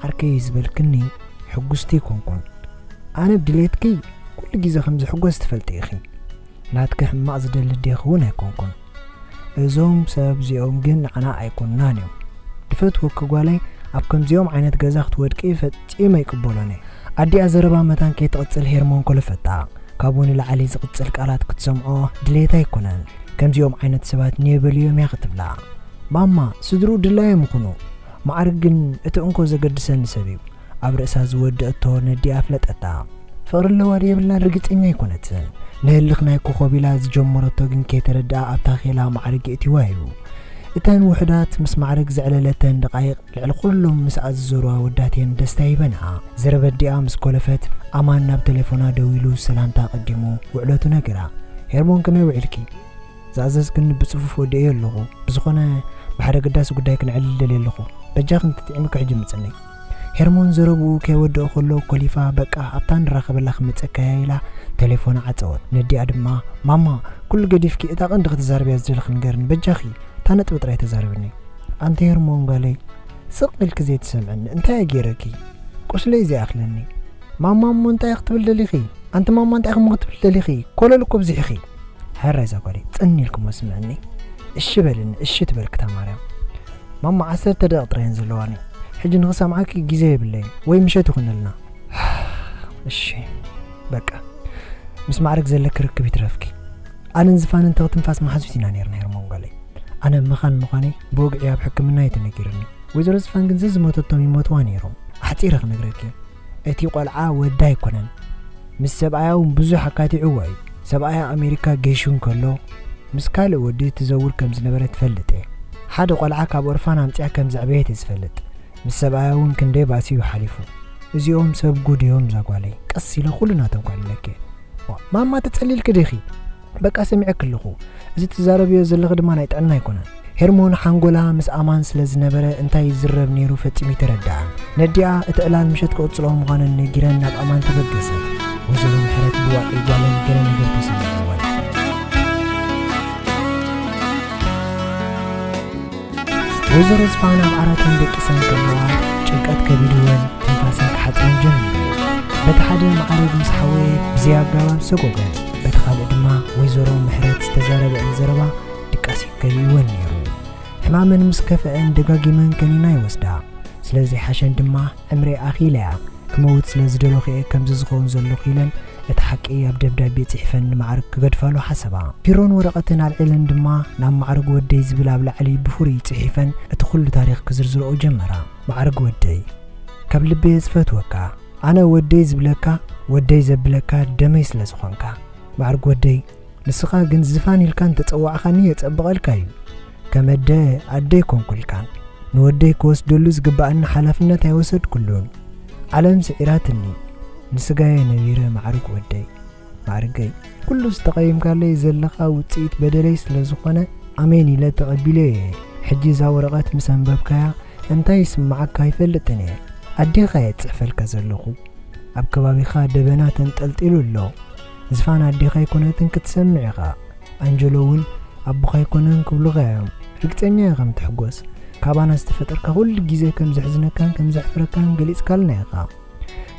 ዓርከይ ዝበልክኒ ሕጉስቲ ኣይኮንኩን። ኣነ ብድሌትኪ ኩሉ ግዜ ከም ዝሕጎስ ትፈልጢ ኢኺ። ናትኪ ሕማቕ ዝደሊ ኣዴኺ እውን ኣይኮንኩን። እዞም ሰብ እዚኦም ግን ንዓና ኣይኮንናን እዮም። ድፈትወኪ ጓለይ፣ ኣብ ከምዚኦም ዓይነት ገዛ ክትወድቂ ፈጺመ ኣይቅበሎን እየ።" ኣዲኣ ዘረባ መታን ከይትቕጽል ሄርሞን ኮለፈታ። ካብኡ ንላዕሊ ዝቕጽል ቃላት ክትሰምዖ ድሌት ኣይኮነን። ከምዚኦም ዓይነት ሰባት ኔበል እዮም እያ ክትብላ። "ማማ፣ ስድርኡ ድላዮም ይኹኑ። ማዕርግ ግን እቲ እንኮ ዘገድሰኒ ሰብ እዩ።" ኣብ ርእሳ ዝወደአቶ ነዲኣ ኣፍለጠታ። ፍቕሪ ኣለዋ ድየብላን ርግጸኛ ኣይኮነትን። ንህልኽ ናይ ኮኾብ ኢላ ዝጀመረቶ ግን ከይተረድኣ ኣብ ታኼላ ማዕርግ የእትዋ እዩ። እተን ውሑዳት ምስ ማዕርግ ዘዕለለተን ደቓይቕ ልዕሊ ኩሎም ምስ ኣዘዘሩዋ ወዳት እየን ደስታ ሂበንኣ። ዘረበ ኣዲኣ ምስ ኮለፈት ኣማን ናብ ቴሌፎና ደዊሉ ሰላምታ ኣቐዲሙ ውዕለቱ ነገራ። "ሄርሞን ከመይ ውዒልኪ? ዝኣዘዝክኒ ብጽፉፍ ወዲኤዮ ኣለኹ። ብዝኾነ ብሓደ ኣገዳሲ ጉዳይ ክነዕልል ደልየ ኣለኹ። በጃኺ እንተጥዒምኪ ሕጂ ምጽኒ።" ሄርሞን ዘረብኡ ከይወደኦ ከሎ ኮሊፋ፣ "በቃ ኣብታ ንራኸበላ ክመጸካ እየ" ኢላ ቴሌፎና ዓጸወት። ነዲኣ ድማ፣ "ማማ፣ ኩሉ ገዲፍኪ እታ ቀንዲ ክትዛረብያ ዝደለኺ ንገርኒ በጃኺ፣ እታ ነጥቢ ጥራይ ተዛረብኒ።" "ኣንቲ ሄርሞን ጓለይ፣ ስቕ ኢልኪ ዘይትሰምዕኒ እንታይ እየ ገይረኪ? ቁስለይ ዘይኣኽለኒ። ማማ እሞ እንታይ ክትብል ደሊኺ? ኣንቲ ማማ እንታይ እሞ ክትብል ደሊኺ? ኮለል እኮ ኣብዚሕኺ። ሕራይ እዛ ጓለይ፣ ጽን ኢልክሞ ስምዕኒ። እሺ በልኒ፣ እሺ ትበልኪ እታ ማርያም። ማማ ዓሰርተ ደቂቕ ጥራይ እየን ዘለዋኒ። ሕጂ ንኽሰምዓኪ ግዜ የብለይን፣ ወይ ምሸት ይኹነልና። እሺ፣ በቃ፣ ምስ ማዕረግ ዘለኪ ርክብ ይትረፍኪ። ኣነን ዝፋንን ተኽትንፋስ መሓዙት ኢና ነይርና ሄርሞን ጓለይ። ኣነ መኻን ምዃነይ ብወግዒ ኣብ ሕክምና እዩ ተነጊሩኒ። ወይዘሮ ዝፋን ግን ዘዝሞተቶም ይሞትዋ ነይሮም። ኣሕጺረ ክነግረኪ፣ እቲ ቆልዓ ወዳ ኣይኮነን። ምስ ሰብኣያ እውን ብዙሕ ኣካቲዕዋ እዩ። ሰብኣያ ኣሜሪካ ገይሹ እንከሎ፣ ምስ ካልእ ወዲ ትዘውር ከም ዝነበረ ትፈልጥ እየ። ሓደ ቆልዓ ካብ ኦርፋን ኣምጺኣ ከም ዘዕበየት እየ ዝፈልጥ። ምስ ሰብኣያ እውን ክንደይ ባእሲ እዩ ሓሊፉ። እዚኦም ሰብ ጉድ እዮም እዛ ጓለይ። ቀስ ኢለ ኩሉ ናቶም ከዕልለኪ እየ። ዋ፣ ማማ ተጸሊልኪ ዲኺ? በቃ ሰሚዐኪ ኣለኹ። እዚ ትዛረብዮ ዘለኺ ድማ ናይ ጥዕና ኣይኮነን። ሄርሞን ሓንጎላ ምስ ኣማን ስለ ዝነበረ እንታይ ይዝረብ ነይሩ ፈጺሙ ኣይተረድኣን። ነዲኣ እቲ ዕላል ምሸት ክቕጽልኦ ምዃነን ነጊረን ናብ ኣማን ተበገሰት። ወይዘሮ ምሕረት ብዋዒ ጓለን ገለ ነገር ተሰሚዕወን። ወይዘሮ ዝፋን ኣብ ዓራተን ደቂሰን ከለዋ ጭንቀት ከቢድወን ትንፋሰን ክሓጽረን ጀሚሩ። በቲ ሓደ ማዕረግ ምስ ሓወየ ብዘይ ኣገባብ ሰጎገን፣ በቲ ካልእ ድማ ወይዘሮ ምሕረት ዝተዛረበአን ዘረባ ድቃስ ከቢእወን ነይሩ። ሕማመን ምስ ከፍአን ደጋጊመን ከኒና ይወስዳ። ስለ ዘይሓሸን ድማ ዕምረይ ኣኺለያ። ክመውት ስለ ዝደለኹ እየ ከምዚ ዝኸውን ዘለኹ ኢለን እቲ ሓቂ ኣብ ደብዳቤ ጽሒፈን ንማዕርግ ክገድፋሉ ሓሰባ። ቢሮን ወረቐትን ኣልዒለን ድማ ናብ ማዕርግ ወደይ ዝብል ኣብ ላዕሊ ብፍሩይ ጽሒፈን እቲ ኩሉ ታሪኽ ክዝርዝርኦ ጀመራ። ማዕርግ ወደይ፣ ካብ ልበየ ዝፈትወካ፣ ኣነ ወደይ ዝብለካ፣ ወደይ ዘብለካ ደመይ ስለ ዝኾንካ። ማዕርግ ወደይ፣ ንስኻ ግን ዝፋን ኢልካ እንተጸዋዕኻኒ የጸብቐልካ እዩ። ከም ኣደ ኣደ ኣይኮንኩልካን። ንወደይ ክወስደሉ ዝግብኣኒ ሓላፍነት ኣይወሰድኩሉን። ዓለም ስዒራትኒ። ንስጋየ ነቢረ ማዕርግ ወደይ። ማዕርገይ፣ ኩሉ ዝተቐየምካለይ ዘለኻ ውጽኢት በደለይ ስለ ዝኾነ ኣሜን ኢለ ተቐቢለዮ እየ። ሕጂ እዛ ወረቐት ምስ ኣንበብካያ እንታይ ይስምዓካ ኣይፈልጥን እየ። ኣዴኻ እየ ዝጽሕፈልካ ዘለኹ። ኣብ ከባቢኻ ደበና ተንጠልጢሉ ኣሎ። ዝፋን ኣዴኻ ኣይኮነትን ክትሰምዕ ኢኻ። ኣንጀሎ እውን ኣቦኻ ኣይኮነን ክብሉኻ እዮም። ርግጸኛ እየ ከም ትሕጎስ። ካባና ዝተፈጠርካ ኩሉ ግዜ ከም ዘሕዝነካን ከም ዘሕፍረካን ገሊጽካልና ኢኻ።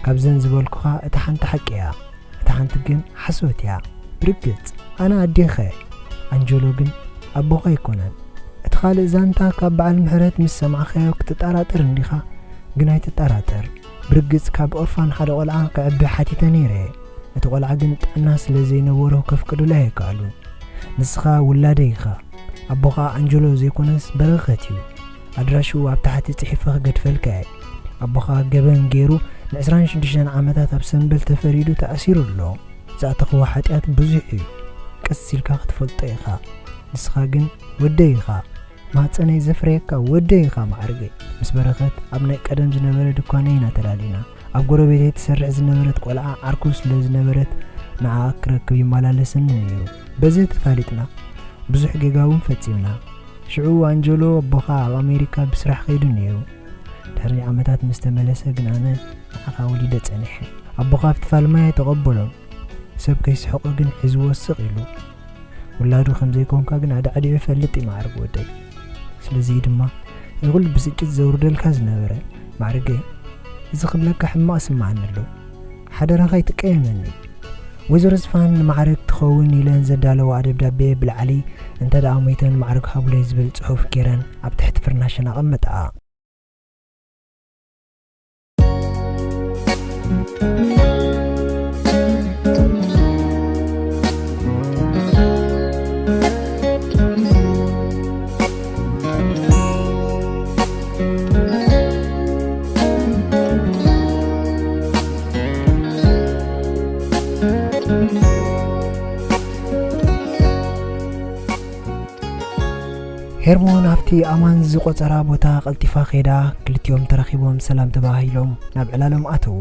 ካብዘን ዝበልኩኻ እታ ሓንቲ ሓቂ እያ። እታ ሓንቲ ግን ሓሶት እያ። ብርግጽ፣ ኣነ ኣዴኻ እየ። ኣንጀሎ ግን ኣቦኻ ኣይኮነን። እቲ ካልእ ዛንታ ካብ በዓል ምሕረት ምስ ሰማዕካዮ ክትጠራጠር እንዲኻ፣ ግን ኣይትጠራጠር። ብርግጽ ካብ ኦርፋን ሓደ ቆልዓ ከዕቢ ሓቲተ ነይረ እየ። እቲ ቆልዓ ግን ጥዕና ስለ ዘይነበሮ ከፍቅዱለይ ኣይከኣሉን። ንስኻ ውላደይ ኢኻ። ኣቦኻ ኣንጀሎ ዘይኮነስ በረኸት እዩ። ኣድራሽኡ ኣብ ታሕቲ ጽሒፈ ክገድፈልካ እየ። ኣቦኻ ገበን ገይሩ ንዕስራን ሽዱሽተን ዓመታት ኣብ ሰምበል ተፈሪዱ ተኣሲሩ ኣሎ። ዝኣተኽዎ ሓጢኣት ብዙሕ እዩ። ቀስ ኢልካ ክትፈልጦ ኢኻ። ንስኻ ግን ወደይ ኢኻ። ማህጸነይ ዘፍረየካ ወደይ ኢኻ ማዕርገይ። ምስ በረኸት ኣብ ናይ ቀደም ዝነበረ ድኳነይ ኢና ተላሊና። ኣብ ጎረቤተይ ትሰርሕ ዝነበረት ቆልዓ ዓርኩ ስለ ዝነበረት ንዓኣ ክረክብ ይመላለሰኒ ነይሩ። በዚ ተፋሊጥና። ብዙሕ ጌጋ እውን ፈጺምና። ሽዑ ኣንጀሎ ኣቦኻ ኣብ ኣሜሪካ ብስራሕ ከይዱ ነይሩ። ድሕሪ ዓመታት ምስ ተመለሰ ግን ኣነ ንዓኻ ወሊደ ጸኒሐ። ኣቦኻ ኣብቲ ፋልማይ ኣይተቐበሎን። ሰብ ከይስሕቆ ግን ሒዝዎ ስቕ ኢሉ። ውላዱ ከም ዘይኮንካ ግን ኣዳዕዲዑ ይፈልጥ እዩ ማዕርግ ወደይ። ስለዚ ድማ እዚ ኩሉ ብስጭት ዘውርደልካ ዝነበረ ማዕርገይ፣ እዚ ክብለካ ሕማቕ ስምዓኒ ኣሎ። ሓደራኻ ኣይትቀየመኒ። ወይዘሮ ዝፋን ንማዕርግ ትኸውን ኢለን ዘዳለዋ ደብዳቤ ብላዕሊ እንተ ደኣ ሞይተን ማዕርግ ሃቡለይ ዝብል ጽሑፍ ገይረን ኣብ ትሕቲ ፍርናሸን ኣቐመጣ። ሄርሞን ኣብቲ ኣማን ዝቖጸራ ቦታ ቀልጢፋ ከይዳ፣ ክልቲኦም ተራኺቦም ሰላም ተባሂሎም ናብ ዕላሎም ኣተዉ።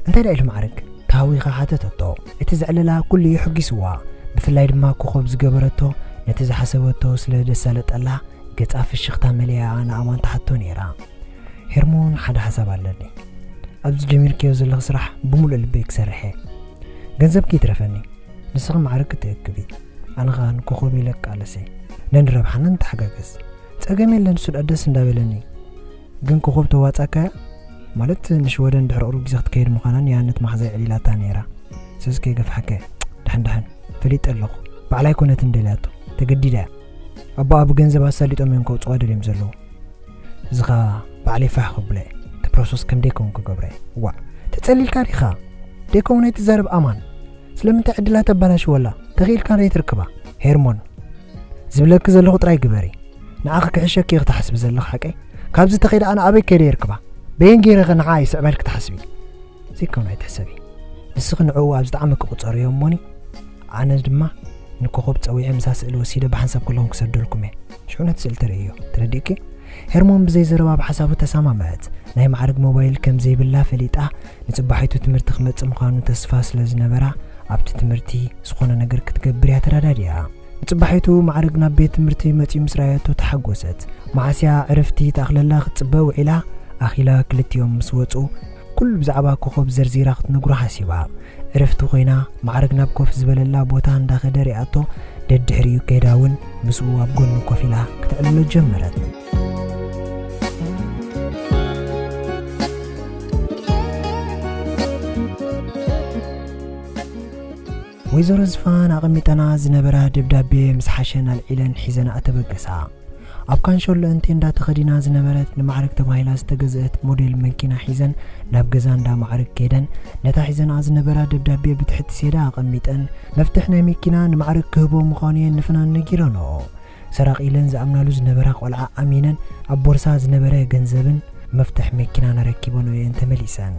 እንታይ ደኣ ኢሉ ማዕርግ? ተሃዊኻ ሓተተቶ። እቲ ዘዕለላ ኩሉ እዩ ሕጒስዋ። ብፍላይ ድማ ኮኾብ ዝገበረቶ፣ ነቲ ዝሓሰበቶ ስለ ደሳለጠላ፣ ገጻ ፍሽኽታ መሊኣ ንኣማን ትሓቶ ነይራ። ሄርሞን፣ ሓደ ሓሳብ ኣለኒ። ኣብዚ ጀሚርክዮ ዘለኺ ስራሕ ብምሉእ ልበይ ክሰርሕ እየ። ገንዘብኪ ይትረፈኒ። ንስኺ ማዕርግ ክትእክቢ፣ ኣነ ኸኣ ንኮኾብ ኢለ ክቃለስ እየ። ነንረብሓና ንተሓጋገዝ። ጸገም የለን፣ እሱ ደኣ ደስ እንዳበለኒ። ግን ኮኾብ ተዋጻካያ? ማለት ንሽወደን ድሕሪ ቁሩብ ግዜ ክትከይድ ምዃናን የሃነት መሓዛይ ዕሊላታ ነይራ። ስለዚ ከይገፍሓከ፣ ድሕን ድሕን፣ ፈሊጠ ኣለኹ። ባዕላ ኣይኮነትን ደልያቶ፣ ተገዲዳ እያ። ኣቦኣ ብገንዘብ ኣሳሊጦም እዮም ከውጽዋ ደልዮም ዘለዉ። እዚ ኸኣ ባዕለይ ፋሕ ከብሎ እየ። እቲ ፕሮሰስ ከም ደይከውን ክገብሮ እየ። ዋእ፣ ተጸሊልካ ዲኻ? ደይከውን ኣይትዛረብ ኣማን። ስለምንታይ ዕድላ ተበላሽወላ? ተኽኢልካ ደይትርክባ? ሄርሞን፣ ዝብለኪ ዘለኹ ጥራይ ግበሪ። ንዓኺ ክሕሸኪ ኢኺ ትሓስቢ ዘለኺ ሓቀይ? ካብዚ ተኺደ ኣነ ኣበይ ከይደ ይርክባ? በየን ገይረ ኸ ንዓኣ ይስዕባ ኢልኪ ትሓስቢ? ዘይከውን ኣይትሕሰቢ። ንስኺ ንዕኡ ኣብ ዝጠዓመኪ ቁጸርዮ እሞኒ፣ ኣነ ድማ ንኮኾብ ጸዊዐ ምሳ ስእሊ ወሲደ ብሓንሳብ ከለኹም ክሰደልኩም እየ። ሽዑ ነቲ ስእሊ ተርእዮ። ተረዲእኪ? ሄርሞን ብዘይ ዘረባ ብሓሳቡ ተሰማምዐት። ናይ ማዕርግ ሞባይል ከም ዘይብላ ፈሊጣ፣ ንጽባሒቱ ትምህርቲ ክመጽእ ምዃኑ ተስፋ ስለ ዝነበራ፣ ኣብቲ ትምህርቲ ዝኾነ ነገር ክትገብር እያ ተረዳዲኣ። ንጽባሒቱ ማዕርግ ናብ ቤት ትምህርቲ መጺኡ ምስ ረኣየቶ ተሓጎሰት። መዓስያ ዕረፍቲ ተኣኽለላ ክትጽበ ውዒላ፣ ኣኺላ ክልቲኦም ምስ ወጹ፣ ኩሉ ብዛዕባ ኮኾብ ዘርዚራ ክትነግሮ ሓሲባ። ዕረፍቲ ኮይና፣ ማዕርግ ናብ ኮፍ ዝበለላ ቦታ እንዳኸደ ሪኣቶ፣ ደድሕሪኡ ከይዳ እውን ምስኡ ኣብ ጎኑ ኮፍ ኢላ ክትዕልሎ ጀመረት። ወይዘሮ ዝፋን ኣቐሚጠና ዝነበራ ደብዳቤ ምስ ሓሸን ኣልዒለን ሒዘን ኣተበገሳ። ኣብ ካንሸሎ እንቴንዳ ተኸዲና ዝነበረት ንማዕረግ ተባሂላ ዝተገዝአት ሞዴል መኪና ሒዘን ናብ ገዛ እንዳ ማዕረግ ከይደን፣ ነታ ሒዘንኣ ዝነበራ ደብዳቤ ብትሕቲ ሴዳ ኣቐሚጠን፣ መፍትሕ ናይ መኪና ንማዕረግ ክህቦ ምዃኑ እየን ንፍናን ነጊረንኦ። ሰራቒ ኢለን ዝኣምናሉ ዝነበራ ቆልዓ ኣሚነን ኣብ ቦርሳ ዝነበረ ገንዘብን መፍትሕ መኪናን ኣረኪበንኦ እየን ተመሊሰን።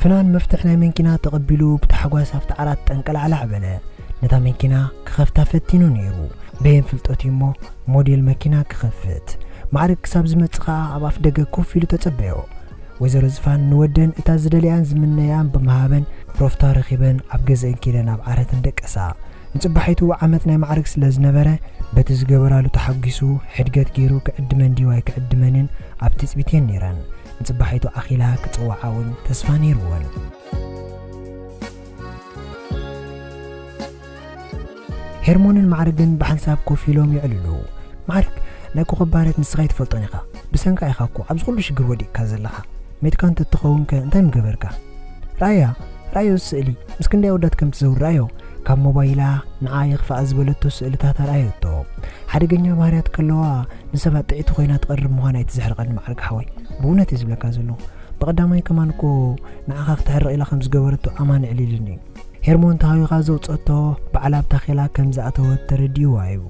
ፍናን መፍትሕ ናይ መንኪና ተቐቢሉ ብታሕጓስ ኣብቲ ዓራት ጠንቀላዕላዕ በለ። ነታ መኪና ክኸፍታ ፈቲኑ ነይሩ። በየን ፍልጠቱ እሞ ሞዴል መኪና ክኸፍት። ማዕረግ ክሳብ ዝመጽእ ኸኣ ኣብ ኣፍ ደገ ኮፍ ኢሉ ተጸበዮ። ወይዘሮ ዝፋን ንወደን እታ ዝደልያን ዝምነያን ብምሃበን ሮፍታ ረኺበን ኣብ ገዝአን ኪደን ኣብ ዓረተን ደቀሳ። ንጽባሒቱ ዓመት ናይ ማዕረግ ስለ ዝነበረ በቲ ዝገበራሉ ተሓጒሱ ሕድገት ገይሩ ክዕድመን ድዩ ኣይክዕድመንን ኣብ ትጽቢት እየን ነይረን። ንጽባሒቱ ኣኺላ ክጽውዓ እውን ተስፋ ነይርወን። ሄርሞንን ማዕርግን ብሓንሳብ ኮፍ ኢሎም የዕልሉ። ማዕርግ፣ ናይ ኮኸብ ባህርያት ንስኻ ኣይትፈልጦን ኢኻ። ብሰንካ ኢኻ እኮ ኣብዚ ኩሉ ሽግር ወዲቕካ ዘለኻ። ሜትካ እንተትኸውን ከ እንታይ ምገበርካ? ረኣያ፣ ረኣዮ ስእሊ። ምስ ክንደይ ኣወዳት ከም ትዘውር ረኣዮ። ካብ ሞባይላ ንዓ የኽፍኣ ዝበለቶ ስእልታት ኣርኣየቶ። ሓደገኛ ባህርያት ከለዋ ንሰባት ጥዕይቲ ኮይና ትቐርብ ምዃና ኣይትዝሕርቐኒ ማዕርግ ሓወይ። ብእውነት እየ ዝብለካ ዘለኹ። ብቐዳማይ ከማን እኮ ንዓኻ ክትሕርቕ ኢላ ከም ዝገበረቶ ኣማን ኣዕሊሉኒ እዩ። ሄርሞን ተሃዊኻ ዘውጸቶ ባዕላ ኣብ ታኼላ ከም ዝኣተወት ተረዲእዋ እዩ።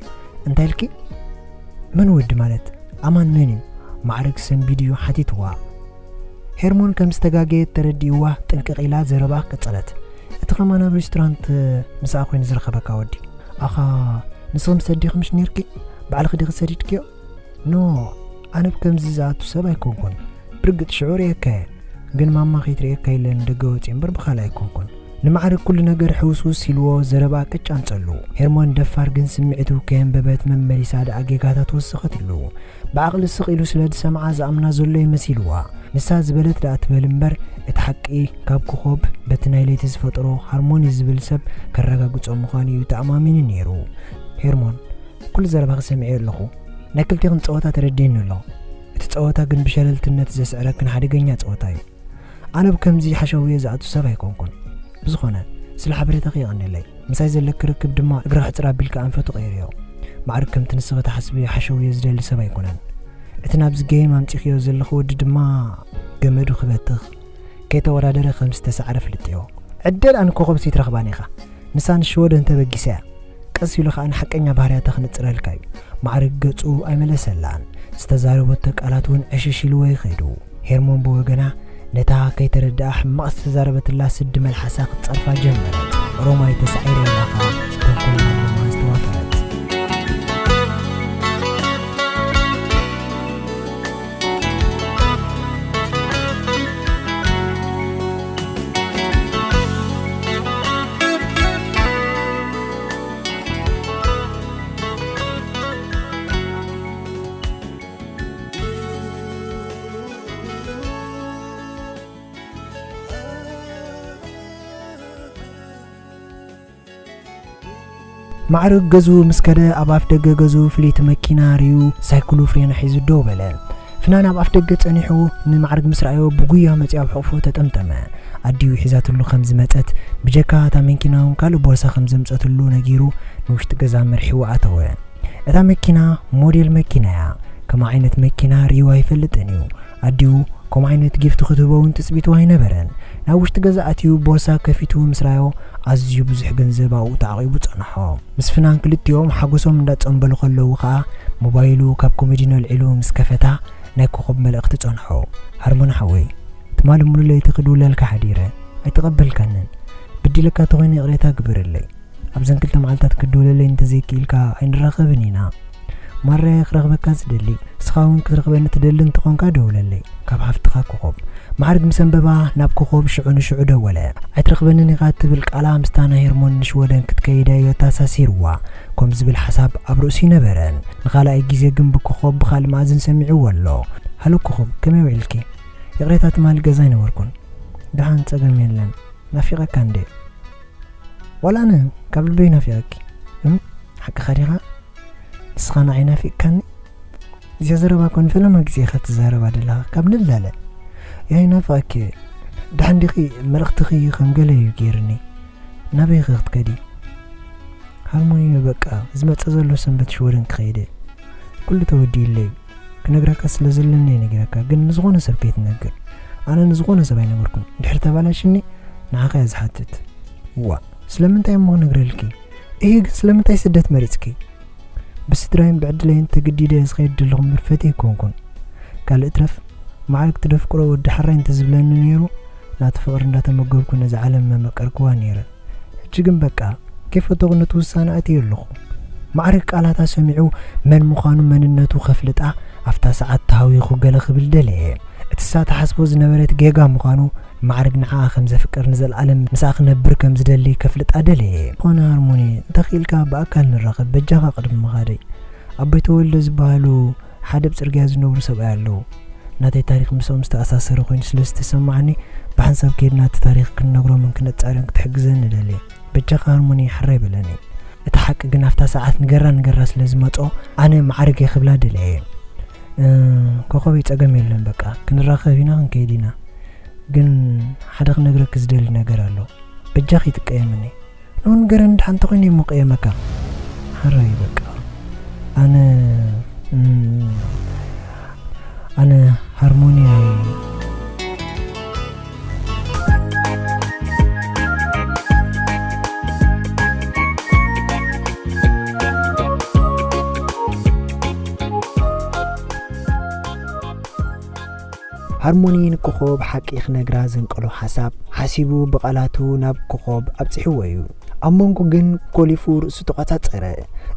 እንታይ ኢልኪ? መን ወዲ ማለት? ኣማን መን እዩ? ማዕረግ ሰንቢድ እዩ ሓቲትዋ። ሄርሞን ከም ዝተጋገየት ተረዲእዋ ጥንቅቕ ኢላ ዘረባ ቀጸለት። እቲ ከማን ኣብ ሬስቶራንት ምስኣ ኮይኑ ዝረኸበካ ወዲ። ኣኻ፣ ንስኺ ምስ ኣዴኺ ምሽ ነይርኪ? ባዕልኺ ዲኺ ሰዲድክዮ? ኖ፣ ኣነ ብከምዚ ዝኣቱ ሰብ ኣይኮንኩን። ብርግጽ ሽዑ ርእየካ እየ። ግን ማማ ከይትርእየካ ኢለ ንደገ ወጺኤ እምበር ብኻልእ ኣይኮንኩን። ንማዕረግ ኩሉ ነገር ሕውስውስ ኢልዎ ዘረባ ቅጭ ኣምጸሉ። ሄርሞን ደፋር ግን ስምዒቱ ከየንበበት መመሊሳ ደኣ ጌጋታት ወሰኸትሉ። ብዓቕሊ ስቕ ኢሉ ስለ ዝሰምዓ ዝኣምና ዘሎ ይመሲልዋ። ንሳ ዝበለት ደኣ ትበል እምበር እቲ ሓቂ ካብ ኮኾብ በቲ ናይ ለይቲ ዝፈጠሮ ሃርሞኒ ዝብል ሰብ ከረጋግጾ ምዃኑ እዩ ተኣማሚኑ ነይሩ። ሄርሞን፣ ኩሉ ዘረባኺ ሰሚዐዮ ኣለኹ። ናይ ክልቴኽን ጸወታ ተረዲእኒ ኣሎ። እቲ ጸወታ ግን ብሸለልትነት ዘስዕረክን ሓደገኛ ጸወታ እዩ። ኣነ ብከምዚ ሓሸውየ ዝኣቱ ሰብ ኣይኮንኩን። ብዝኾነ፣ ስለ ሓበሬታኺ የቐንየለይ። ምሳይ ዘለኪ ርክብ ድማ እግሪ ኣሕጽር ኣቢልካ ኣንፈቱ ቀይርዮ። ማዕርግ ከምቲ ንስኺ ትሓስብዮ ሓሸውየ ዝደሊ ሰብ ኣይኮነን። እቲ ናብዚ ገይም ኣምጺኽዮ ዘለኺ ወዲ ድማ ገመዱ ክበትኽ ከይተወዳደረ ከም ዝተሳዕረ ፍልጥዮ። ዕድል ኣንኮኸብሲ ትረኽባን ኢኻ። ንሳ ንሽወደን ተበጊሳ እያ። ቀስ ኢሉ ኸኣ ንሓቀኛ ባህርያታ ክነጽረልካ እዩ። ማዕረግ ገጹ ኣይመለሰላን። ዝተዛረበቶ ቃላት እውን ዕሽሽ ኢልዎ ይኸይዱ። ሄርሞን ብወገና ነታ ከይተረድኣ ሕማቕ ዝተዛረበትላ ስዲ መልሓሳ ክትጸርፋ ጀመረት። ሮማይ ተሳዒረ ኢላ ኸኣ ተንኮል ማማ ዝተዋፈረት። ማዕርግ ገዝኡ ምስ ከደ ኣብ ኣፍ ደገ ገዝኡ ፍልይቲ መኪና ርእዩ ሳይክሉ ፍሬና ሒዙ ደው በለ። ፍናን ኣብ ኣፍ ደገ ጸኒሑ ንማዕርግ ምስ ረኣዮ ብጉያ መጺኡ ኣብ ሕቑፉ ተጠምጠመ። ኣዲኡ ሒዛትሉ ከም ዝመጸት ብጀካ እታ መኪና እውን ካልእ ቦርሳ ከም ዘምጸትሉ ነጊሩ ንውሽጢ ገዛ መርሒዎ ኣተወ። እታ መኪና ሞዴል መኪና እያ። ከምኣ ዓይነት መኪና ርእዩ ኣይፈልጥን እዩ። ኣዲኡ ከምኡ ዓይነት ጊፍቲ ክትህቦ እውን ትጽቢቱ ኣይነበረን። ናብ ውሽጢ ገዛ ኣትዩ ቦርሳ ከፊቱ ምስ ረኣዮ ኣዝዩ ብዙሕ ገንዘብ ኣብኡ ተዓቒቡ ጸንሖ። ምስ ፍናን ክልቲኦም ሓጎሶም እንዳጸንበሉ ከለዉ ኸኣ ሞባይሉ ካብ ኮመዲኖ ኣልዒሉ ምስ ከፈታ ናይ ኮኾብ መልእኽቲ ጸንሖ። ሃርሞን ሓወይ፣ ትማሊ ሙሉ ለይቲ ክድውለልካ ሓዲረ ኣይተቐበልካንን። በዲለካ ተኾይነ ይቕሬታ ግበረለይ። ኣብዘን ክልተ መዓልታት ክትድውለለይ እንተዘይክኢልካ ኣይንራኸብን ኢና። ማራየ ክረኽበካ ዝደሊ፣ ንስኻ እውን ክትረኽበኒ ትደሊ እንተኾንካ ደውለለይ። ካብ ሓፍትኻ ኮኾብ። ማዕርግ ምስ ኣንበባ ናብ ኮኾብ ሽዑ ንሽዑ ደወለ። ኣይትረኽበንን ኢኻ እትብል ቃላ ምስታ ናይ ሄርሞን ንሽወደን ክትከይድ ኣዮ ተኣሳሲርዋ። ከም ዝብል ሓሳብ ኣብ ርእሱ ይነበረን። ንኻልኣይ ግዜ ግን ብኮኾብ ብኻልእ መኣዝን ሰሚዕዎ ኣሎ። ሃሎ ኮኾብ፣ ከመይ ውዒልኪ? ይቕሬታ ትማሊ ገዛ ኣይነበርኩን። ደሓን ጸገም የለን። ናፊቐካ እንዴ? ዋላ ኣነ ካብ ልበይ ናፊቐኪ። እም፣ ሓቅኻ ዲኻ? ንስኻ ንዓይ ናፊቕካኒ? እዚኣ ዘረባ እኮ ንፈለማ ግዜ ኢኻ ትዛረባ ዘለኻ፣ ካብ ንላለ። ያይ ናፍቐኪ። ደሓን ዲኺ? መልእኽትኺ ከም ገለ እዩ ገይሩኒ። ናበይኸ ክትከዲ? ሃርሞኒ፣ በቃ ዝመጸ ዘሎ ሰንበት ሽወደን ክኸይደ ኩሉ ተወዲኡለይ። ክነግረካ ስለ ዘለኒ እየ ነጊረካ፣ ግን ንዝኾነ ሰብ ከይትነግር። ኣነ ንዝኾነ ሰብ ኣይነገርኩን። ድሕሪ ተባላሽኒ ንዓኻ እየ ዝሓትት። ዋ፣ ስለምንታይ እሞ ክነግረልኪ? እሂ፣ ግን ስለምንታይ ስደት መሪጽኪ? ብስድራይን ብዕድለይን ተገዲደ እየ ዝኸይድ ዘለኹ እምበር ፈትየ ኣይኮንኩን። ካልእ ትረፍ፣ ማዕርግ ትደፍቅሮ ወዲ ሓራይ እንተዝብለኒ ነይሩ፣ ናቲ ፍቕሪ እንዳተመገብኩ ነዛ ዓለም መመቀርክዋ ነይረ። ሕጂ ግን በቃ፣ ከይፈተኹ ነቲ ውሳነ ኣትየ ኣለኹ። ማዕርግ ቃላታ ሰሚዑ መን ምዃኑ መንነቱ ከፍልጣ ኣብታ ሰዓት ተሃዊኹ ገለ ክብል ደለየ። እቲ እሳ ትሓስቦ ዝነበረት ጌጋ ምዃኑ ማዕርግ ንዓኣ ከም ዘፍቅር ንዘለኣለም ምስኣ ክነብር ከም ዝደሊ ከፍልጣ ደለየ። ዝኾነ ሃርሞኒ፣ እንተኽኢልካ ብኣካል ንራኸብ፣ በጃኻ ቅድሚ ምኻደይ። ኣቦይ ተወልደ ዝበሃሉ ሓደ ኣብ ጽርግያ ዝነብሩ ሰብኣይ ኣለዉ። ናተይ ታሪኽ ምስኦም ዝተኣሳሰረ ኮይኑ ስለ ዝተሰማዓኒ፣ ብሓንሳብ ከይድና እቲ ታሪኽ ክንነግሮምን ክነጻርዮን ክትሕግዘኒ ደልየ። በጃኻ ሃርሞኒ፣ ሕራይ በለኒ። እቲ ሓቂ ግን ኣብታ ሰዓት ንገራ ንገራ ስለ ዝመጾ፣ ኣነ ማዕርግ እየ ክብላ ደልየ። እ፣ ኮኾበይ፣ ጸገም የለን፣ በቃ ክንራኸብ ኢና፣ ክንከይድ ኢና። ግን ሓደ ክነግረኪ ዝደሊ ነገር ኣሎ። በጃኺ ትቀየምኒ። ንንገረኒ፣ ደሓን እንተኾይነ እሞ ቀየመካ። ሕራይ በቃ። ኣነ፣ እም፣ ኣነ ሃርሞኒ እየ። ሃርሞኒ ንኮኾብ ሓቂ ክነግራ ዘንቀሎ ሓሳብ ሓሲቡ ብቓላቱ ናብ ኮኾብ ኣብጺሕዎ እዩ። ኣብ መንጎ ግን ኮሊፉ ርእሱ ተቖጻጸረ።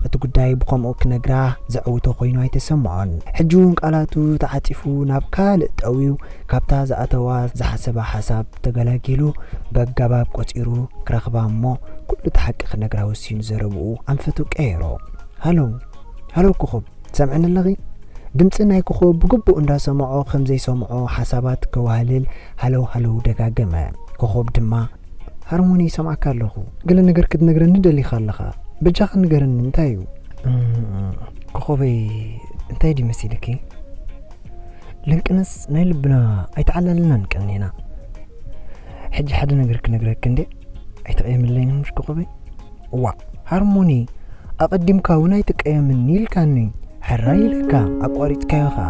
እቲ ጉዳይ ብኸምኡ ክነግራ ዘዕውቶ ኮይኑ ኣይተሰምዖን። ሕጂ እውን ቃላቱ ተዓጺፉ ናብ ካልእ ጠውዩ፣ ካብታ ዝኣተዋ ዝሓሰባ ሓሳብ ተገላጊሉ፣ በጋባብ ቆጺሩ ክረኽባ እሞ፣ ኩሉ እቲ ሓቂ ክነግራ ወሲኑ ዘረብኡ ኣንፈቱ ቀየሮ። ሃሎ፣ ሃሎ ኮኾብ፣ ትሰምዕኒ ኣለኺ? ድምጺ ናይ ኮኾብ ብግቡእ እንዳሰምዖ ከም ዘይሰምዖ ሓሳባት ከዋህልል ሃለው ሃለው ደጋገመ። ኮኾብ ድማ፣ ሃርሞኒ፣ ይሰምዓካ ኣለኹ። ገለ ነገር ክትነግረኒ ደሊኻ ኣለኻ። በጃኻ ንገረኒ፣ እንታይ እዩ? እም፣ ኮኾበይ፣ እንታይ ድዩ መሲልኪ? ልንቅንስ ናይ ልብና ኣይተዓላልናን ቀኒና። ሕጂ ሓደ ነገር ክነግረኪ እንዴ? ኣይትቐየምለይን ምሽ ኮኾበይ? እዋ፣ ሃርሞኒ፣ ኣቐዲምካ እውን ኣይትቀየምኒ ኢልካኒ። ሕራይ ኢለካ፣ ኣቋሪጽካዮ ኸኣ።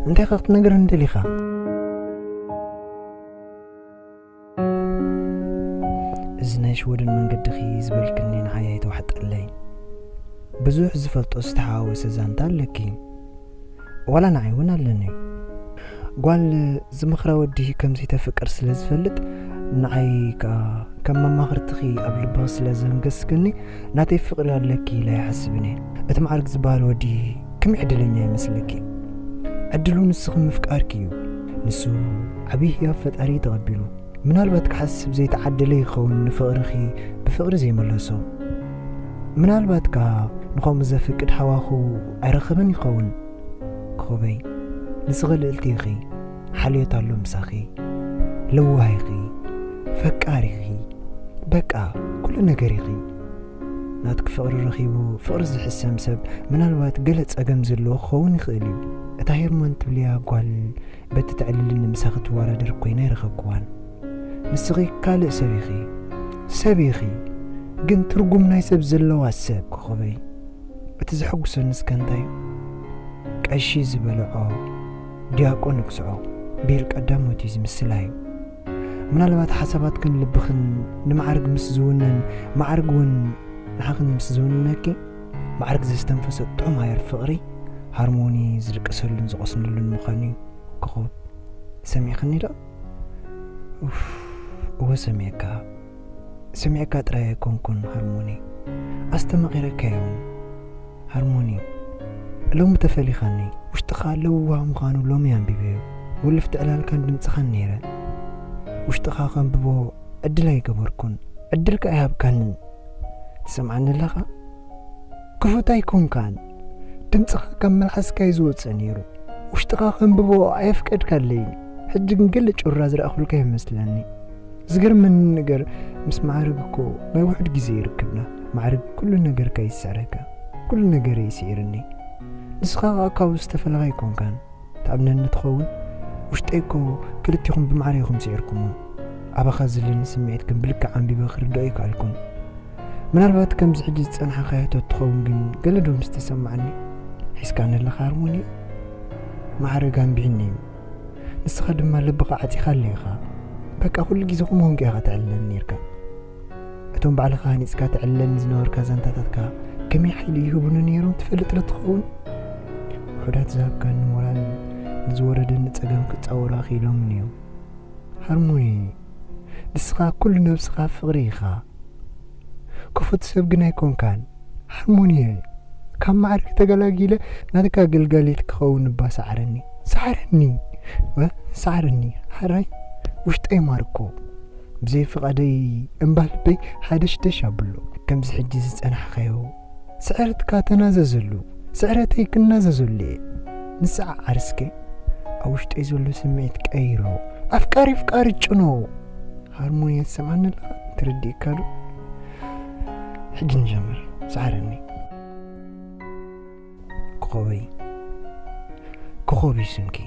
እንታይ ኸ ክትነግረኒ ደሊኻ? እዚ ናይ ሽወደን መንገድኺ ዝበልክኒ ንዓይ ኣይተዋሕጠለይ። ብዙሕ ዝፈልጦ ዝተሓዋወሰ ዛንታ ኣለኪ። ዋላ ንዓይ እውን ኣለኒ። ጓል ዝመኽራ ወዲ ከም ዘይተፍቅር ስለ ዝፈልጥ፣ ንዓይ ከኣ ከም መማኽርትኺ ኣብ ልብኺ ስለ ዘንገስክኒ፣ ናተይ ፍቕሪ ኣለኪ ኢለ ኣይሓስብን እየ። እቲ ማዕርግ ዝበሃል ወዲ ከመይ ዕድለኛ ይመስለኪ? ዕድሉ ንስኺ ምፍቃርኪ እዩ። ንሱ ዓብዪ ህያብ ፈጣሪ ተቐቢሉ። ምናልባት ክሓስብ ዘይተዓደለ ይኸውን ንፍቕርኺ ብፍቕሪ ዘይመለሶ። ምናልባት ከኣ ንኸምኡ ዘፍቅድ ሃዋኹ ኣይረኸበን ይኸውን። ኮኾበይ፣ ንስኺ ልእልቲ ኢኺ። ሓልዮት ኣሎ ምሳኺ። ለዋህ ኢኺ። ፈቃር ኢኺ። በቃ፣ ኩሉ ነገር ኢኺ። ናትኪ ፍቕሪ ረኺቡ፣ ፍቕሪ ዝሕሰም ሰብ ምናልባት ገለ ጸገም ዘለዎ ክኸውን ይኽእል እዩ። እታ ሄርሞን ትብልያ ጓል በቲ ተዕልልኒ ምሳኺ ትወዳደር ኮይና ኣይረኸብክዋን። ንስኺ ካልእ ሰብ ኢኺ። ሰብ ኢኺ፣ ግን ትርጉም ናይ ሰብ ዘለዋ ሰብ። ኮኾበይ፣ እቲ ዘሐጉሰኒ እስከ እንታይ እዩ? ቀሺ ዝበልዖ ዲያቆን ይግስዖ፣ ብሂል ቀዳሞት እዩ ዝምስላ እዩ። ምናልባት ሓሳባትክን ልብኽን ንማዕርግ ምስ ዝውነን፣ ማዕርግ እውን ንዓኽን ምስ ዝውንነኪ፣ ማዕርግ ዘስተንፈሰ ጥዑም ኣየር ፍቕሪ፣ ሃርሞኒ ዝድቅሰሉን ዝቐስነሉን ምዃኑ እዩ። ኮኾብ፣ ሰሚዕኽኒ ዶ? ኡፍ፣ እወ ሰሚዕካ። ሰሚዕካ ጥራይ ኣይኮንኩን ሃርሞኒ፣ ኣስተማቒረካ እውን። ሃርሞኒ፣ ሎሚ ተፈሊኻኒ። ውሽጥኻ ለዋህ ምዃኑ ሎሚ ኣንቢበዮ። ወልፍቲ ዕላልካን ድምጽኻን ነይረ። ውሽጥኻ ከንብቦ ዕድል ኣይገበርኩን። ዕድል ከኣ ኣይሃብካንን። ትሰምዓኒ ኣለኻ? ክፉት ኣይኮንካን። ድምጽኻ ካብ መልሓስካ እዩ ዝወጽእ ነይሩ። ውሽጥኻ ከንብቦ ኣየፍቀድካለይን። ሕጂ ግን ገለ ጩራ ዝረኣኹልካ ይመስለኒ። ዝገርመኒ ነገር፣ ምስ ማዕርግ እኮ ናይ ውሑድ ግዜ ይርክብና። ማዕርግ ኩሉ ነገርካ ይስዕረካ። ኩሉ ነገር ይስዒርኒ። ንስኻ ከኣ ካብኡ ዝተፈለኻ ኣይኮንካን። ትኣምነኒ ትኸውን? ውሽጠይ እኮ ክልቲኹም ብማዕረ ኢኹም ስዒርኩሞ። ኣባኻ ዘለኒ ስምዒት ግን ብልክዕ ኣንቢበ ክርድኦ ኣይከኣልኩን። ምናልባት ከምዚ ሕጂ ዝጸናሕካዮ ተትኸውን ግን ገለ ዶ ምስ ተሰማዓኒ? ሒዝካ ነለኻ ሃርሞኒ፣ ማዕረግ ኣንቢዕኒ እዩ። ንስኻ ድማ ልብኻ ዓጺኻ ኣለኻ። በቃ ኩሉ ግዜ ከምኡ ኮንካ ኢኻ ተዕልለኒ ነርካ። እቶም ባዕልኻ ሃኒጽካ ተዕልለኒ ዝነበርካ ዛንታታትካ ከመይ ሓይሊ ይህቡኒ ነይሮም ትፈልጥ ዶ ትኸውን? ውሑዳት ዝሃብካኒ ሞራል ንዝወረደኒ ጸገም ክጻወሩ ኣኽኢሎምኒ እዮም። ሃርሞኒ፣ ንስኻ ኩሉ ነብስኻ ፍቕሪ ኢኻ። ክፉት ሰብ ግን ኣይኮንካን። ሃርሞኒ፣ ካብ ማዕርግ ተገላጊለ ናትካ ኣገልጋሊት ክኸውን እባ ሰዓረኒ። ሰዓረኒ። ወ-፣ ሰዓረኒ። ሓራይ ውሽጠይ ማርኮ። ብዘይ ፍቓደይ እምባ ልበይ ሓደሽደሽ ኣብሎ። ከምዚ ሕጂ ዝጸናሕካዮ ስዕረትካ ተናዘዘሉ። ስዕረተይ ክናዘዘሉ እየ። ንስዓዓር እስከ። ኣብ ውሽጠይ ዘሎ ስምዒት ቀይሮ። ኣፍቃሪ ፍቃሪ ጭኖ። ሃርሞኒ ትሰምዓኒ ኣለኻ? ትርድእካ ዶ? ሕጂ ንጀምር። ሰዓረኒ። ኮኾበይ። ኮኾብ እዩ ስምኪ።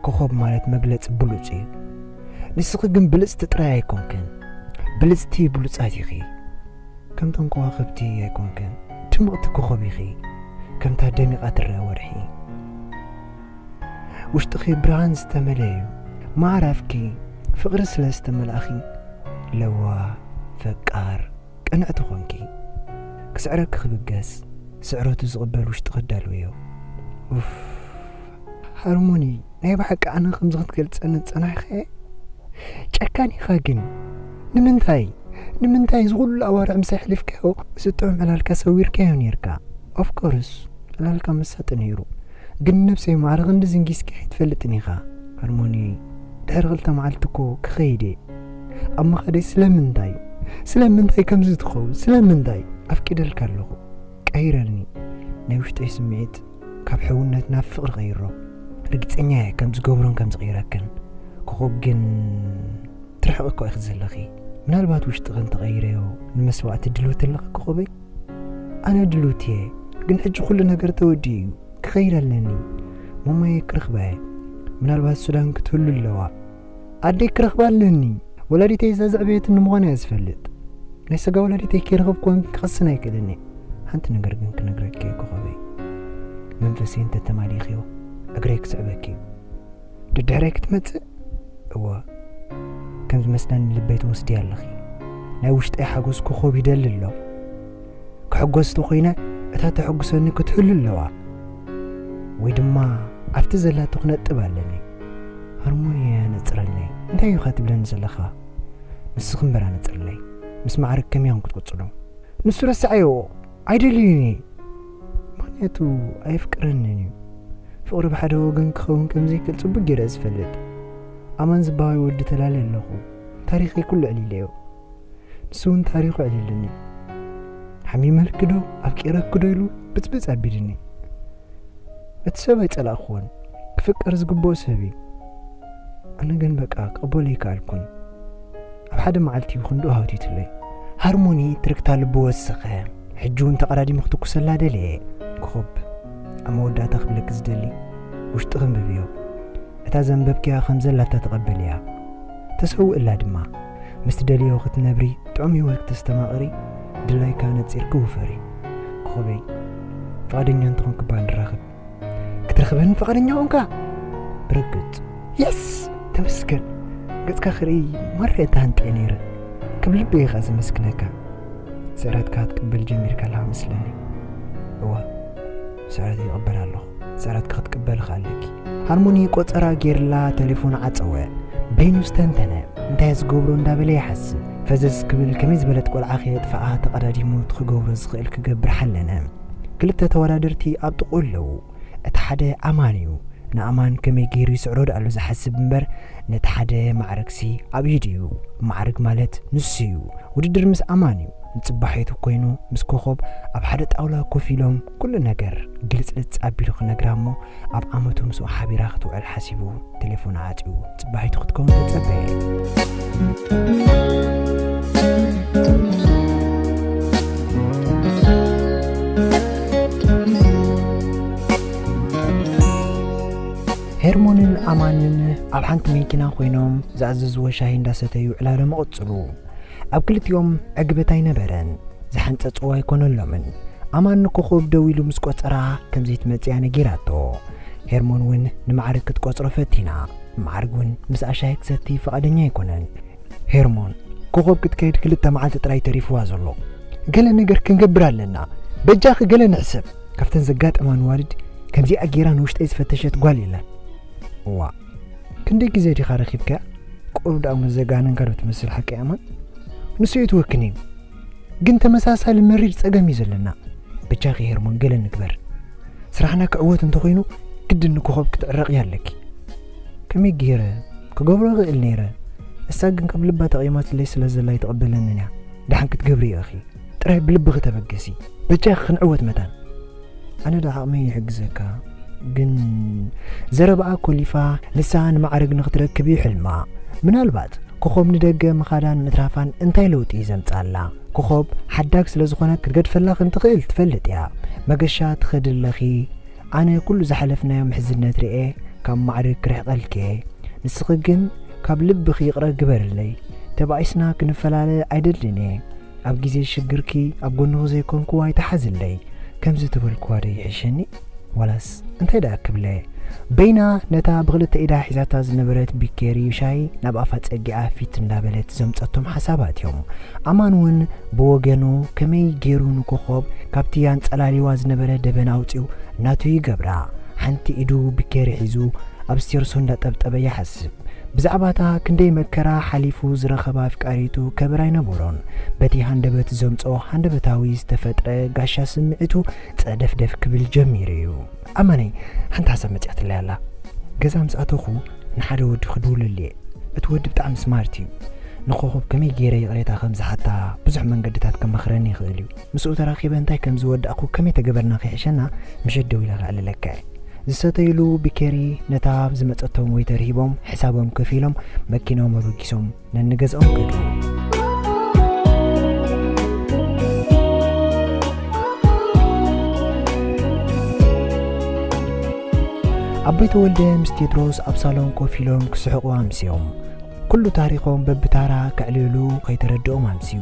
ኮኾብ ማለት መግለጺ ብሉጽ እዩ። ንስኺ ግን ብልጽቲ ጥራይ ኣይኮንክን። ብልጽቲ ብሉጻት ኢኺ። ከምቶም ከዋኽብቲ ኣይኮንክን። ድምቕቲ ኮኾብ ኢኺ። ከምታ ደሚቓ ትረአ ወርሒ። ውሽጥኺ ብርሃን ዝተመልአ እዩ። መዓር ኣፍኪ ፍቕሪ ስለ ዝተመልኣኺ ለዋህ፣ ፈቃር፣ ቅንዕቲ ኾንኪ። ክስዕረኪ ክብገስ፣ ስዕረቱ ዝቕበል ውሽጥኺ ኣዳልውዮ። ኡፍ፣ ሃርሞኒ፣ ናይ ብሓቂ ኣነ ከምዚ ክትገልጸኒ ዝጸናሕካየ? ጨካን ኢኻ ግን። ንምንታይ? ንምንታይ እዚ ኩሉ ኣዋርሕ ምስ ኣሕሊፍካዮ፣ እዚ ጥዑም ዕላልካ ሰዊርካዮ ኔርካ? ኦፍ ኮርስ፣ ዕላልካ መሳጢ ነይሩ። ግን ነብሰይ ማዕረ ክንዲ ዝንጊስኪ ኣይትፈልጥን ኢኻ። ሃርሞኒ፣ ድሕሪ ክልተ መዓልቲ እኮ ክኸይድ እየ። ኣብ ምኻደይ ስለምንታይ? ስለምንታይ ከምዚ ትኸውን? ስለምንታይ? ኣፍቂደልካ ኣለኹ። ቀይረኒ። ናይ ውሽጠይ ስምዒት ካብ ሕውነት ናብ ፍቕሪ ቀይሮ። ርግጸኛ እየ ከም ዝገብሮን ከም ዝቕይረክን። ኮኾብ ግን ትርሕቕ እኮ ኢኺ ዘለኺ። ምናልባት ውሽጥኺ እንተቐይረዮ ንመስዋእቲ ድልውቲ ኣለኺ ኮኾበይ? ኣነ ድልውቲ እየ፣ ግን ሕጂ ኩሉ ነገር ተወዲኡ እዩ። ክኸይድ ኣለኒ። ማማየ ክረኽባ እየ። ምናልባት ሱዳን ክትህሉ ኣለዋ። ኣደይ ክረኽባ ኣለኒ። ወላዲተይ እዛ ዘዕበየትኒ ምዃና እየ ዝፈልጥ። ናይ ስጋ ወላዲተይ ከይረኸብኩ ክኸስን ኣይክእልን እየ። ሓንቲ ነገር ግን ክነግረኪ እየ ኮኾበይ። መንፈሰይ እንተተማሊእክዮ እግረይ ክስዕበኪ እዩ። ደድሕረይ ክትመጽእ? እወ። ከም ዝመስለኒ ልበይ ትወስድያ ኣለኺ። ናይ ውሽጠይ ሓጎስ ኮኾብ ይደሊ ኣሎ። ክሕጎስ ተኾይነ እታ ተሐጉሰኒ ክትህሉ ኣለዋ። ወይ ድማ ኣብቲ ዘላቶ ክነጥብ ኣለኒ። ሃርሞኒ ኣነጽረለይ። እንታይ ኢኻ ትብለኒ ዘለኻ? ንስኺ እምበር ኣነጽርለይ። ምስ ማዕርግ ከመይ ኢኹም ክትቅጽሉ? ንሱ ረስዓዮ። ኣይደልዩን እየ። ምኽንያቱ ኣየፍቅረንን እዩ። ፍቕሪ ብሓደ ወገን ክኸውን ከም ዘይክእል ጽቡቕ ገይረ እየ ዝፈልጥ። ኣማን ዝበሃል ወዲ ተላልየ ኣለኹ። ታሪኸይ ኩሉ ኣዕሊለዮ። ንሱ እውን ታሪኹ ኣዕሊሉኒ። ሓሚመልኪ ዶ ኣፍቂረኪ ዶ ኢሉ ብጽብጽ ኣቢሉኒ። እቲ ሰብ ኣይጸላእክዎን። ክፍቀር ዝግብኦ ሰብ እዩ። ኣነ ግን በቃ ክቕበሎ ኣይከኣልኩን። ኣብ ሓደ መዓልቲ እዩ ክንድኡ ሃውቲቱለይ። ሃርሞኒ ትርክታ ልቡ ወሰኸ። ሕጂ እውን ተቐዳዲሙ ክትኩሰላ ደለየ። ኮኾብ፣ ኣብ መወዳእታ ክብለኪ ዝደሊ፣ ውሽጥኺ ኣንብብዮ። እታ ዘንበብክያ ከም ዘላታ ተቐበልያ። ተሰውእላ ድማ። ምስ ትደልዮ ክትነብሪ፣ ጥዑም ህይወት ክተስተማቕሪ፣ ድላይካ ነጺርኪ ውፈሪ። ኮኾበይ፣ ፍቓደኛ እንተኾንኪ እባ ንራኸብ። ክትረኽበኒ ፍቓደኛ ኾንካ? ብርግጽ። የስ! ተመስገን። ገጽካ ክርኢ ማራ እየ ተሃንጥየ ነይረ። ካብ ልቢ እየ ኸኣ ዘመስግነካ። ስዕረትካ ክትቅበል ጀሚርካ ኣለኻ መስለኒ። እወ፣ ስዕረተይ ይቕበል ኣለኹ። ስዕረትኪ ክትቅበሊ ኸኣ ኣለኪ። ሃርሞኒ ቆጸራ ጌርላ ተሌፎን ዓጸወ። በይኑ ዝተንተነ። እንታይ ዝገብሮ እንዳበለ ይሓስብ። ፈዘዝ ክብል ከመይ ዝበለት ቆልዓ ከየጥፍኣ ተቐዳዲሙ እቲ ክገብሮ ዝኽእል ክገብር ሓለነ። ክልተ ተወዳደርቲ ኣብ ጥቕኡ ኣለዉ። እቲ ሓደ ኣማን እዩ። ንኣማን ከመይ ገይሩ ይስዕሮ ደኣሉ ዝሓስብ እምበር፣ ነቲ ሓደ ማዕረግሲ ኣብ ኢዱ እዩ። ማዕረግ ማለት ንሱ እዩ። ውድድር ምስ ኣማን እዩ። ንጽባሒቱ ኮይኑ ምስ ኮኾብ ኣብ ሓደ ጣውላ ኮፍ ኢሎም ኩሉ ነገር ግልጽልጽ ኣቢሉ ክነግራ እሞ፣ ኣብ ዓመቱ ምስኡ ሓቢራ ክትውዕል ሓሲቡ ቴሌፎን ዓጽዩ ጽባሒቱ ክትከውን ተጸበየ። ሄርሞንን ኣማንን ኣብ ሓንቲ መኪና ኮይኖም ዝኣዘዝዎ ሻሂ እንዳሰተዩ ዕላሎም ይቕጽሉ። ኣብ ክልቲኦም ዕግበት ኣይነበረን። ዝሓንጸጽዎ ኣይኮነሎምን። ኣማን ንኮኾብ ደው ኢሉ ምስ ቆጸራ ከም ዘይትመጽእ እያ ነጊራቶ። ሄርሞን እውን ንማዕርግ ክትቆጽሮ ፈቲና። ማዕርግ እውን ምስኣ ሻሂ ክሰቲ ፍቓደኛ ኣይኮነን። ሄርሞን፣ ኮኾብ ክትከይድ ክልተ መዓልቲ ጥራይ ተሪፍዋ ዘሎ። ገለ ነገር ክንገብር ኣለና። በጃኺ ገለ ንሕሰብ። ካብተን ዘጋጠማ ንዋልድ ከምዚኣ ጌራ ንውሽጠይ ዝፈተሸት ጓል የላን። እዋ፣ ክንደይ ግዜ ዲኻ ረኺብካያ? ቁሩብ ደኣ እሞ ዘጋነንካ ዶ ትመስል ሓቂ ኣማን? ንሱ እዩ ትወክኒ እዩ። ግን ተመሳሳሊ መሪር ጸገም እዩ ዘለና። በጃኺ ሄርሞን ገለ ንግበር። ስራሕና ክዕወት እንተኾይኑ ግድን ንኮኾብ ክትዕረቕያ ኣለኪ። ከመይ ገይረ ክገብሮ እኽእል ነይረ። እሳ ግን ካብ ልባ ተቐይማትለይ ስለ ዘላ ኣይትቕበለንን እያ። ደሓን ክትገብርዮ ኢኺ። ጥራይ ብልብኺ ተበገሲ። በጃኺ ክንዕወት መታን። ኣነ ዶ ዓቕመይ ይሕግዘካ? ግን ዘረባኣ ኮሊፋ ንሳ ንማዕረግ ንኽትረክብ እዩ ሕልማ። ምናልባት ኮኾብ ንደገ ምኻዳን ምትራፋን እንታይ ለውጢ እዩ ዘምጻላ? ኮኾብ ሓዳግ ስለ ዝኾነት ክትገድፈላ ከም ትኽእል ትፈልጥ እያ። መገሻ ትኸዲ ኣለኺ። ኣነ ኩሉ ዝሓለፍናዮ ምሕዝነት ርኤ ካብ ማዕርግ ክርሕቐልኪ እየ። ንስኺ ግን ካብ ልብኺ ይቕረ ግበርለይ። ተባኢስና ክንፈላለ ኣይደልን እየ። ኣብ ግዜ ሽግርኪ ኣብ ጎንኺ ዘይኮንኩ ኣይትሓዝለይ። ከምዚ ተበልክዋ ዶ ይሕሸኒ? ዋላስ እንታይ ደኣ ክብለ? በይና ነታ ብኽልተ ኢዳ ሒዛታ ዝነበረት ቢኬሪ ሻሂ ናብ ኣፋ ጸጊዓ ፊት እንዳበለት ዘምጸቶም ሓሳባት እዮም። ኣማን እውን ብወገኑ ከመይ ገይሩ ንኮኾብ ካብቲ ኣንጸላሊዋ ዝነበረ ደበና ኣውጺኡ ናቱ ይገብራ። ሓንቲ ኢዱ ቢኬሪ ሒዙ ኣብ ስቴርሶ እንዳጠብጠበ ይሓስብ። ብዛዕባ እታ ክንደይ መከራ ሓሊፉ ዝረኸባ ኣፍቃሪቱ ከበር ኣይነበሮን። በቲ ሃንደበት ዘምጾ ሃንደበታዊ ዝተፈጥረ ጋሻ ስምዒቱ ጸደፍደፍ ክብል ጀሚሩ እዩ። ኣማነይ፣ ሓንቲ ሓሳብ መጺኣትለይ ኣላ። ገዛ ምስ ኣተኹ ንሓደ ወዲ ክድውለሉ እየ። እቲ ወዲ ብጣዕሚ ስማርት እዩ። ንኮኾብ ከመይ ገይረ ይቕሬታ ከም ዝሓታ ብዙሕ መንገድታት ከማኽረኒ ይኽእል እዩ። ምስኡ ተራኺበ እንታይ ከም ዝወዳእኩ ከመይ ተገበርና ከይሕሸና ምሸት ደው ኢለ ከዕልለካ እየ። ዝሰተይሉ ቢኬሪ ነታ ዝመጸቶም ወይተር ሂቦም ሕሳቦም ከፊሎም መኪናኦም ኣበጊሶም ነንገዝኦም ከዱ። ኣቦይ ተወልደ ምስ ቴድሮስ ኣብ ሳሎን ኮፍ ኢሎም ክስሕቑ ኣምስዮም። ኩሉ ታሪኾም በብታራ ከዕልሉ ከይተረድኦም ኣምስዩ።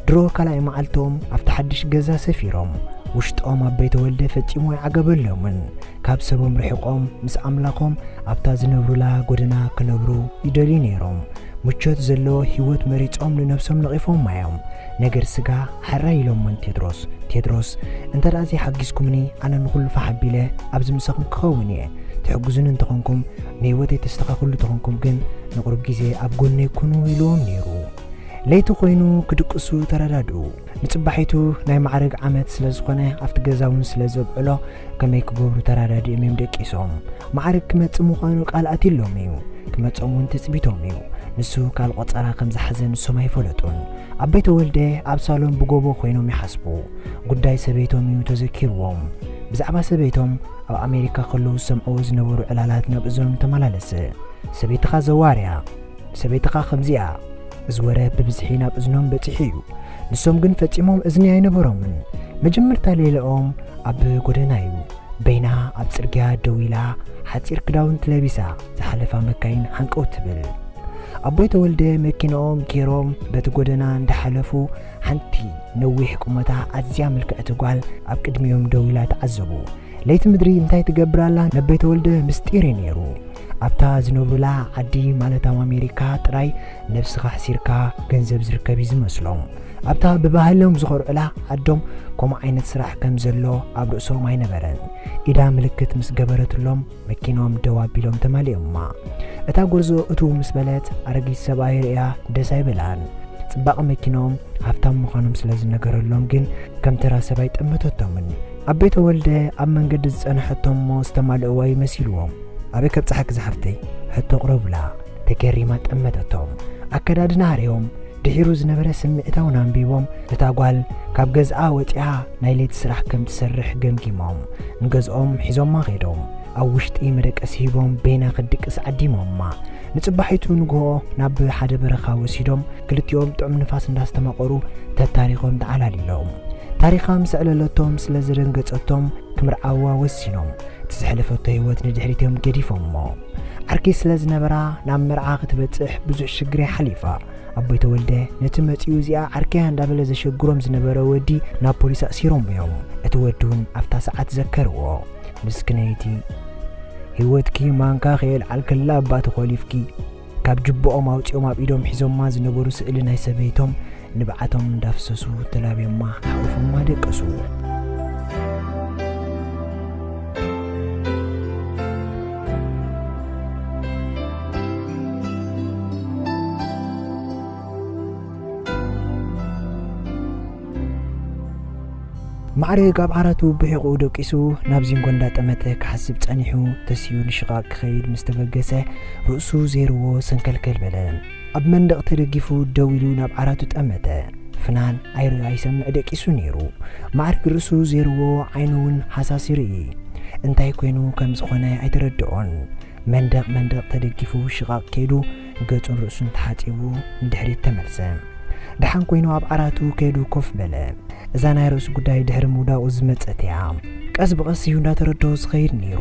ድሮ ካልኣይ መዓልቶም ኣብቲ ሓድሽ ገዛ ሰፊሮም። ውሽጦም ኣቦይ ተወልደ ፈጺሙ ኣይዓገበሎምን። ካብ ሰቦም ርሒቖም ምስ ኣምላኾም ኣብታ ዝነብሩላ ጎደና ክነብሩ ይደልዩ ነይሮም። ምቾት ዘለዎ ህይወት መሪጾም ንነብሶም ነቒፎማ እዮም። ነገር ስጋ ሕራይ ኢሎሞን ቴድሮስ። ቴድሮስ፣ እንተ ደኣ ዘይሓጊዝኩምኒ ኣነ ንኹሉ ፋሕ ኣቢለ ኣብዚ ምሳኹም ክኸውን እየ። ትሕግዙኒ እንተኾንኩም፣ ንህይወተይ ተስተኻኽሉ እንተኾንኩም ግን ንቑሩብ ግዜ ኣብ ጎነይ ኩኑ ኢልዎም ነይሩ። ለይቲ ኮይኑ ክድቅሱ ተረዳድኡ። ንጽባሒቱ ናይ ማዕረግ ዓመት ስለ ዝኾነ ኣብቲ ገዛ እውን ስለ ዘብዕሎ ከመይ ክገብሩ ተረዳዲኦም እዮም ደቂሶም። ማዕረግ ክመጽእ ምዃኑ ቃል ኣትዩሎም እዩ። ክመጾም እውን ትጽቢቶም እዩ። ንሱ ቃል ቆጸራ ከም ዝሓዘ ንሶም ኣይፈለጡን። ኣቦይ ተወልደ ኣብ ሳሎን ብጎቦ ኮይኖም ይሓስቡ። ጉዳይ ሰበይቶም እዩ ተዘኪርዎም። ብዛዕባ ሰበይቶም ኣብ ኣሜሪካ ከለዉ ዝሰምዕዎ ዝነበሩ ዕላላት ናብ እዝኖም ተመላለሰ። ሰበይትኻ ዘዋርያ፣ ሰበይትኻ ከምዚኣ። እዚ ወረ ብብዝሒ ናብ እዝኖም በጺሑ እዩ። ንሶም ግን ፈጺሞም እዝኒ ኣይነበሮምን። መጀመርታ ሌላኦም ኣብ ጎደና እዩ። በይና ኣብ ጽርግያ ደው ኢላ፣ ሓጺር ክዳውንቲ ለቢሳ ዝሓለፋ መካይን ሃንቀው ትብል። ኣቦይ ተወልደ መኪናኦም ገይሮም በቲ ጎደና እንዳሓለፉ፣ ሓንቲ ነዊሕ ቁመታ ኣዝያ ምልክዕቲ ጓል ኣብ ቅድሚኦም ደው ኢላ ተዓዘቡ። ለይቲ ምድሪ እንታይ ትገብር ኣላ ነቦይ ተወልደ ምስጢር እዩ ነይሩ። ኣብታ ዝነብሩላ ዓዲ፣ ማለት ኣብ ኣሜሪካ ጥራይ ነብስኻ ኣሕሲርካ ገንዘብ ዝርከብ እዩ ዝመስሎም። ኣብታ ብባህሎም ዝኾርዑላ ዓዶም ከምኡ ዓይነት ስራሕ ከም ዘሎ ኣብ ርእሶም ኣይነበረን። ኢዳ ምልክት ምስ ገበረትሎም መኪኖም ደው ኣቢሎም ተማሊኦማ። እታ ጎርዞ እትው ምስ በለት ኣረጊት ሰብኣይ ርእያ ደስ ኣይበላን። ጽባቐ መኪኖም ሃብታም ምዃኖም ስለ ዝነገረሎም ግን ከም ተራ ሰብ ኣይጠመተቶምን። ኣቦይ ተወልደ ኣብ መንገዲ ዝጸንሐቶም እሞ ዝተማልእዋ እዩ መሲልዎም። ኣበይ ከብጽሓኪ ዝሓፍተይ? ሕቶ ኣቕረቡላ። ተገሪማ ጠመተቶም። ኣከዳድና ኣርእዮም ድሒሩ ዝነበረ ስምዒታውን ኣንቢቦም፣ ነታ ጓል ካብ ገዝኣ ወጺኣ ናይ ለይቲ ስራሕ ከም ትሰርሕ ገምጊሞም፣ ንገዝኦም ሒዞማ ከይዶም። ኣብ ውሽጢ መደቀሲ ሂቦም በይና ክትድቅስ ዓዲሞማ። ንጽባሒቱ ንግሆ ናብ ሓደ በረኻ ወሲዶም፣ ክልቲኦም ጥዑም ንፋስ እንዳስተማቐሩ ተታሪኾም ተዓላሊሎም። ታሪኻ ምስ ኣዕለለቶም ስለ ዘደንገጸቶም፣ ክምርዓዋ ወሲኖም። እቲ ዘሕለፈቶ ህይወት ንድሕሪት እዮም ገዲፎሞ። ዓርኪ ስለ ዝነበራ፣ ናብ መርዓ ክትበጽሕ ብዙሕ ሽግር እያ ሓሊፋ። ኣቦይ ተወልደ ነቲ መጺኡ እዚኣ ዓርከያ እንዳበለ ዘሸግሮም ዝነበረ ወዲ ናብ ፖሊስ ኣእሲሮም እዮም። እቲ ወዲ እውን ኣብታ ሰዓት ዘከርዎ። ምስክነይቲ፣ ህይወትኪ ማንካ ከየልዓልክላ ኣባቲ ኮሊፍኪ። ካብ ጅብኦም ኣውጺኦም ኣብ ኢዶም ሒዞማ ዝነበሩ ስእሊ ናይ ሰበይቶም ንብዓቶም እንዳፍሰሱ ተላብዮማ ሓቑፎማ ደቀሱ። ማዕረግ ኣብ ዓራቱ ብሒቑኡ ደቂሱ ናብ ዚንጎ እንዳጠመተ ክሓስብ ጸኒሑ፣ ተሲኡ ንሽቓቕ ክኸይድ ምስ ተበገሰ፣ ርእሱ ዘይርዎ ሰንከልከል በለ። ኣብ መንደቕ ተደጊፉ ደው ኢሉ ናብ ዓራቱ ጠመተ። ፍናን ኣይርኢ ኣይሰምዕ ደቂሱ ነይሩ። ማዕረግ ርእሱ ዘይርዎ ዓይኑ እውን ሃሳስ ይርኢ። እንታይ ኮይኑ ከም ዝኾነ ኣይተረድኦን። መንደቕ መንደቕ ተደጊፉ ሽቓቕ ከይዱ ገጹን ርእሱን ተሓጺቡ ንድሕሪት ተመልሰ። ደሓን ኮይኑ ኣብ ዓራቱ ከይዱ ኮፍ በለ። እዛ ናይ ርእሱ ጉዳይ ድሕሪ ምውዳቑ ዝመጸት እያ። ቀስ ብቐስ እዩ እንዳተረድኦ ዝኸይድ ነይሩ።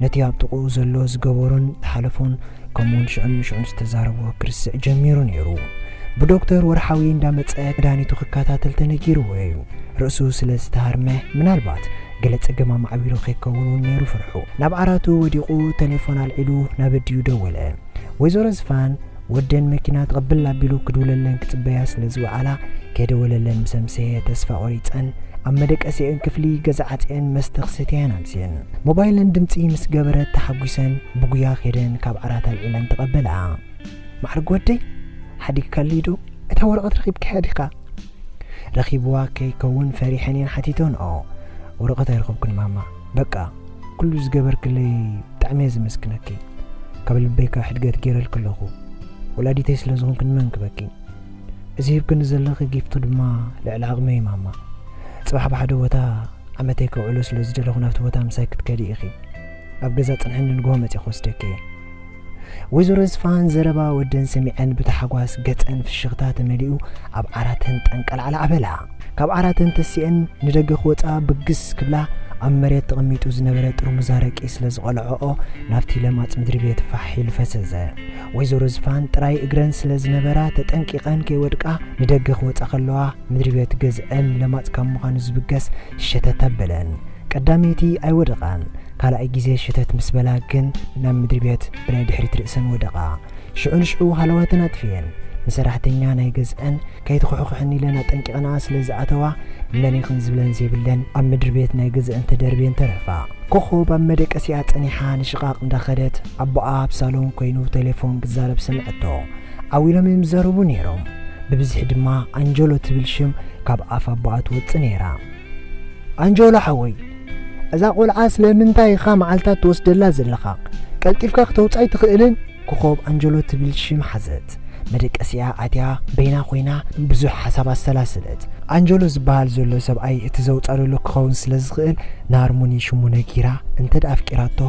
ነቲ ኣብ ጥቕኡ ዘሎ ዝገበሮን ዝሓለፎን ከምኡውን ሽዑን ንሽዑን ዝተዛረቦ ክርስዕ ጀሚሩ ነይሩ። ብዶክተር ወርሓዊ እንዳመጸ መድሃኒቱ ክከታተል ተነጊርዎ እዩ። ርእሱ ስለ ዝተሃርመ ምናልባት ገለ ጸገም ኣማዕቢሉ ከይከውን እውን ነይሩ ፍርሑ። ናብ ዓራቱ ወዲቑ ቴሌፎን ኣልዒሉ ናብ ኣዲኡ ደወለ። ወይዘሮ ዝፋን ወደን መኪና ተቐብል ኣቢሉ ክድውለለን ክጽበያ ስለ ዝወዓላ ከይደወለለን ምስ ኣምሰየ ተስፋ ቆሪጸን ኣብ መደቀሲአን ክፍሊ ገዛ ዓጺአን መስተ ክሰትያ እየን ኣምስየን። ሞባይለን ድምጺ ምስ ገበረት ተሓጒሰን ብጉያ ከይደን ካብ ዓራት ኣልዒለን ተቐበልኣ። ማዕርግ ወደይ፣ ሓዲግካለይ ዶ? እታ ወረቐት ረኺብካያ ዲኻ? ረኺብዋ ከይከውን ፈሪሐን እየን ሓቲተንኦ። ወረቐት ኣይረኸብኩን ማማ። በቃ፣ ኩሉ ዝገበርክለይ ብጣዕሚ እየ ዘመስግነኪ። ካብ ልበይ ከኣ ሕድገት ገይረልኪ ኣለኹ። ወላዲተይ ስለ ዝኾንክን መንክበኪ። እዚ ሂብክኒ ዘለኺ ጊፍት ድማ ልዕሊ ዓቕመይ እዩ ማማ። ጽባሕ ብሓደ ቦታ ዓመተይ ከውዕሎ ስለ ዝደለኹ ናብቲ ቦታ ምሳይ ክትከዲ ኢኺ። ኣብ ገዛ ጽንሒ ንንግሆ መጺእ ክወስደኪ እየ። ወይዘሮ ዝፋን ዘረባ ወደን ሰሚዐን ብታሕጓስ ገጸን ፍሽኽታ ተመሊኡ ኣብ ዓራተን ጠንቀላዕላዕ በላ። ካብ ዓራተን ተሲአን ንደገ ክወጻ ብግስ ክብላ ኣብ መሬት ተቐሚጡ ዝነበረ ጥርሙዝ ኣረቂ ስለ ዝቐልዐኦ ናብቲ ለማጽ ምድሪ ቤት ፋሕ ኢሉ ፈሰሰ። ወይዘሮ ዝፋን ጥራይ እግረን ስለ ዝነበራ ተጠንቂቐን ከይወድቃ ንደገ ክወጻ ከለዋ ምድሪ ቤት ገዝአን ለማጽ ካብ ምዃኑ ዝብገስ ሸተት ኣበለን። ቀዳመይቲ ኣይወደቓን። ካልኣይ ግዜ ሸተት ምስ በላ ግን ናብ ምድሪ ቤት ብናይ ድሕሪት ርእሰን ወደቓ። ሽዑ ንሽዑ ሃለዋተን ኣጥፍኤን ንሰራሕተኛ ናይ ገዝአን ከይትኹሕኹሕን ኢለን ኣጠንቂቐንኣ ስለ ዝኣተዋ መን ኢኽን ዝብለን ዘይብለን ኣብ ምድሪ ቤት ናይ ገዝአን ተደርብየን ተረፋ። ኮኾብ ኣብ መደቀሲኣ ጸኒሓ ንሽቓቕ እንዳኸደት ኣቦኣ ኣብ ሳሎን ኮይኑ ቴሌፎን ክዛረብ ሰምዐቶ። ዓው ኢሎም እዮም ዝዛረቡ ነይሮም። ብብዝሒ ድማ ኣንጀሎ ትብል ሽም ካብ ኣፍ ኣቦኣ ትወጽእ ነይራ። ኣንጀሎ ሓወይ፣ እዛ ቆልዓ ስለምንታይ ኢኻ መዓልታት ትወስደላ ዘለኻ? ቀልጢፍካ ክተውጻይ ትኽእልን? ኮኾብ ኣንጀሎ ትብል ሽም ሓዘት። መደቀሲኣ ኣትያ በይና ኮይና ብዙሕ ሓሳብ ኣሰላሰለት። ኣንጀሎ ዝበሃል ዘሎ ሰብኣይ እቲ ዘውጻ ዘሎ ክኸውን ስለ ዝኽእል ንሃርሞኒ ሽሙ ነጊራ እንተ ደኣ ኣፍቂራቶ፣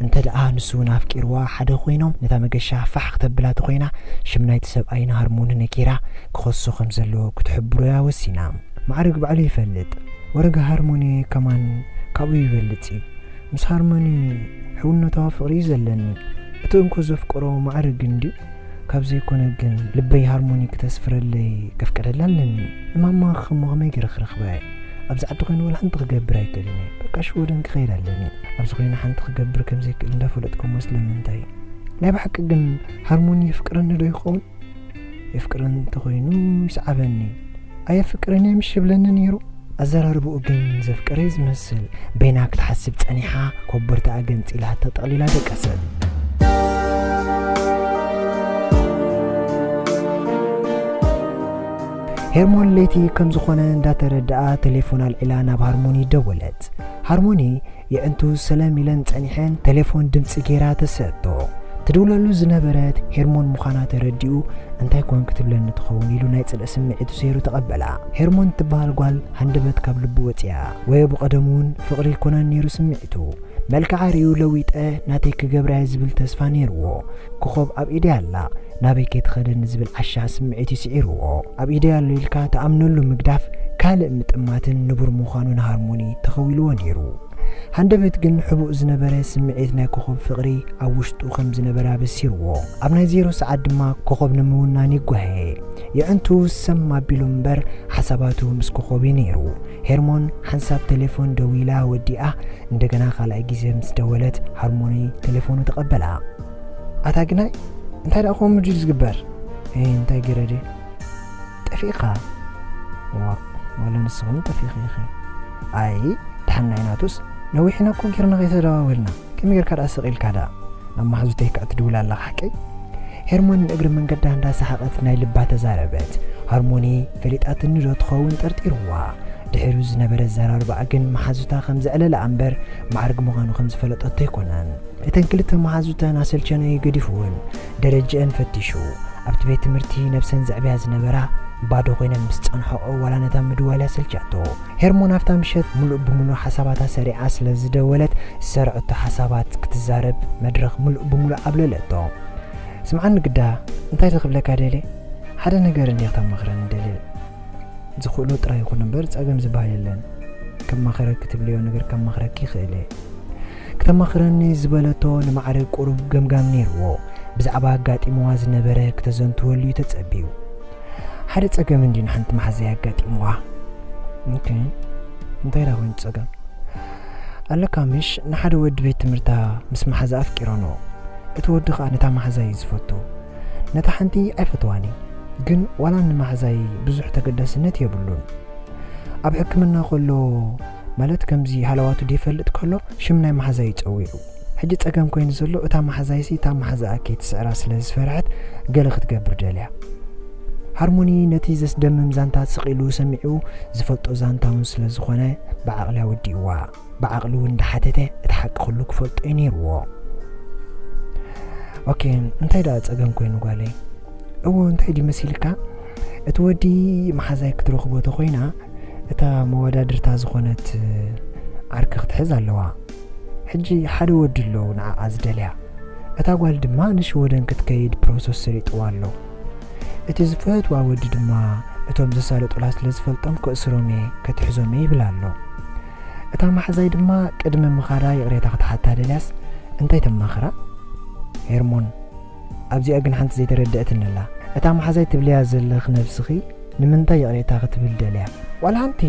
እንተ ደኣ ንሱ እውን ኣፍቂርዋ ሓደ ኮይኖም ነታ መገሻ ፋሕ ክተብላ ተኾይና ሽም ናይቲ ሰብኣይ ንሃርሞኒ ነጊራ ክኸሶ ከም ዘለዎ ክትሕብሮ እያ ወሲና። ማዕረግ ባዕሉ ይፈልጥ። ወረጋ ሃርሞኒ ከማን ካብኡ ይበልጽ እዩ። ምስ ሃርሞኒ ሕውነታዊ ፍቕሪ እዩ ዘለኒ። እቲ እንኮ ዘፍቅሮ ማዕረግ እንድዩ። ካብ ዘይኮነ ግን ልበይ ሃርሞኒ ክተስፍረለይ ከፍቅደላ ኣለኒ። ንማማ ከሞ ከመይ ገይረ ክረኽባ እየ? ኣብዚ ዓዲ ኮይነ ወላ ሓንቲ ክገብር ኣይክእልን እየ። በቃ ሽወደን ክኸይድ ኣለኒ። ኣብዚ ኮይነ ሓንቲ ክገብር ከም ዘይክእል እንዳፈለጥኩ እሞ ስለምንታይ? ናይ ብሓቂ ግን ሃርሞኒ የፍቅረኒ ዶ ይኸውን? የፍቅረኒ እንተኾይኑ ይስዓበኒ። ኣየፍቅረኒ ምሽ ይብለኒ ነይሩ። ኣዘራርባኡ ግን ዘፍቀረ እዩ ዝመስል። በይና ክትሓስብ ጸኒሓ፣ ኮቦርታኣ ገንጺላ ተጠቕሊላ ደቀሰት። ሄርሞን ለይቲ ከም ዝኾነ እንዳተረድኣ ቴሌፎን ኣልዒላ ናብ ሃርሞኒ ደወለት። ሃርሞኒ የዕንቱ ሰለም ኢለን ጸኒሐን ቴሌፎን ድምጺ ገይራ ተሰእቶ። ትድውለሉ ዝነበረት ሄርሞን ምዃና ተረዲኡ፣ እንታይ ኮን ክትብለኒ ትኸውን ኢሉ ናይ ጽልኢ ስምዒቱ ሰይሩ ተቐበላ። ሄርሞን ትበሃል ጓል ሃንደበት ካብ ልቡ ወጺኣ። ወየ ብቐደሙ እውን ፍቕሪ ኣይኮነን ነይሩ ስምዒቱ። መልክዓ ርእዩ ለዊጠ ናተይ ክገብራ እየ ዝብል ተስፋ ነይርዎ። ኮኾብ ኣብ ኢደይ ኣላ፣ ናበይ ከይትኸደኒ ዝብል ዓሻ ስምዒት እዩ ስዒርዎ። ኣብ ኢደይ ኣሎ ኢልካ ትኣምነሉ ምግዳፍ ካልእ ምጥማትን ንቡር ምዃኑ ንሃርሞኒ ተኸዊልዎ ነይሩ። ሃንደበት ግን ሕቡእ ዝነበረ ስምዒት ናይ ኮኾብ ፍቕሪ ኣብ ውሽጡ ከም ዝነበረ ኣበሲርዎ። ኣብ ናይ ዜሮ ሰዓት ድማ ኮኾብ ንምውናን ይጓየ። የዕንቱ ሰም ኣቢሉ እምበር ሓሳባቱ ምስ ኮኾብ እዩ ነይሩ። ሄርሞን ሓንሳብ ቴሌፎን ደዊላ ወዲኣ፣ እንደገና ካልኣይ ግዜ ምስ ደወለት ሃርሞኒ ቴሌፎኑ ተቐበላ። ኣታ ግናይ፣ እንታይ ደኣ ከምኡ ድዩ ዝግበር? እ፣ እንታይ ገይረ ድየ? ጠፊእኻ? ዋ፣ ዋላ ንስኹም ጠፊእኺ ኢኺ። ኣይ፣ ደሓን ናይ ናቱስ፣ ነዊሕ ኢና እኮ ጌርና ከይተደዋወልና። ከመይ ጌርካ ደኣ ስቕ ኢልካ ደኣ? ናብ መሓዙተይ ከኣ ትድውል ኣለኻ ሓቀይ? ሄርሞን ንእግሪ መንገዳ እንዳሰሓቐት ናይ ልባ ተዛረበት። ሃርሞኒ ፈሊጣትኒ ዶ ትኸውን ጠርጢርዋ። ድሕሪኡ ዝነበረ ኣዘራርባኣ ግን መሓዙታ ከም ዘዕለላ እምበር ማዕርግ ምዃኑ ከም ዝፈለጠቶ ኣይኮነን። እተን ክልተ መሓዙተን ኣሰልቸነዮ ገዲፍወን ደረጅአን ፈቲሹ። ኣብቲ ቤት ትምህርቲ ነብሰን ዘዕብያ ዝነበራ ባዶ ኮይነን ምስ ጸንሐኦ ዋላ ነታ ምድዋል ኣሰልቻቶ። ሄርሞን ኣብታ ምሸት ምሉእ ብምሉእ ሓሳባታ ሰሪዓ ስለ ዝደወለት ዝሰርዐቶ ሓሳባት ክትዛረብ መድረኽ ምሉእ ብምሉእ ኣብለለቶ። ስምዓኒ ግዳ፣ እንታይ ዶ ክብለካ ደልየ? ሓደ ነገር እንድየ ክተማኽረኒ ደልየ። ዝኽእሎ ጥራይ ይኹን እምበር ጸገም ዝበሃል የለን። ከማኽረኪ ትብልዮ ነገር ከማኽረኪ ይኽእል እየ። ክተማኽረኒ ዝበለቶ ንማዕረግ ቁሩብ ገምጋም ነይርዎ። ብዛዕባ ኣጋጢምዋ ዝነበረ ክተዘንትወሉ እዩ ተጸብዩ። ሓደ ጸገም እንድዩ ንሓንቲ መሓዛይ ኣጋጢምዋ። ኦኬ፣ እንታይ ደኣ ኮይኑ ጸገም? ኣለካ ምሽ ንሓደ ወዲ ቤት ትምህርታ ምስ መሓዛ ኣፍቂሮኖ። እቲ ወዲ ኸኣ ነታ መሓዛይ እዩ ዝፈቱ። ነታ ሓንቲ ኣይፈትዋን እዩ። ግን ዋላ ንመሓዛይ ብዙሕ ተገዳስነት የብሉን። ኣብ ሕክምና ከሎ፣ ማለት ከምዚ ሃለዋቱ ደይፈልጥ ከሎ፣ ሽም ናይ መሓዛይ እዩ ጸዊዑ። ሕጂ ጸገም ኮይኑ ዘሎ፣ እታ መሓዛይሲ እታ መሓዛኣ ከይትስዕራ ስለ ዝፈርሐት፣ ገለ ክትገብር ደልያ። ሃርሞኒ ነቲ ዘስደምም ዛንታ ስቕ ኢሉ ሰሚዑ፣ ዝፈልጦ ዛንታ እውን ስለ ዝኾነ፣ ብዓቕሊ ኣወዲእዋ። ብዓቕሊ እውን እንዳሓተተ፣ እቲ ሓቂ ኩሉ ክፈልጦ እዩ ነይርዎ። ኦኬ፣ እንታይ ደኣ ጸገም ኮይኑ ጓለይ? እዎ፣ እንታይ ድዩ መሲልካ? እቲ ወዲ መሓዛይ ክትረኽቦ ተኾይና፣ እታ መወዳድርታ ዝኾነት ዓርኪ ክትሕዝ ኣለዋ። ሕጂ ሓደ ወዲ ኣሎ ንዓኣ ዝደልያ። እታ ጓል ድማ ንሽወደን ክትከይድ ፕሮሰስ ሰሊጥዋ ኣሎ። እቲ ዝፈትዋ ወዲ ድማ እቶም ዘሳለጡላ ስለ ዝፈልጦም ከእስሮም እየ፣ ከትሕዞም እየ ይብል ኣሎ። እታ መሓዛይ ድማ ቅድሚ ምኻዳ ይቕሬታ ክትሓታ ደልያስ እንታይ ተማኽራ? ሄርሞን፣ ኣብዚኣ ግን ሓንቲ ዘይተረድአትኒ ኣላ። እታ መሓዛይ ትብልያ ዘለኽ ነብስኺ ንምንታይ ይቕሬታ ክትብል ደልያ? ዋላ ሓንቲ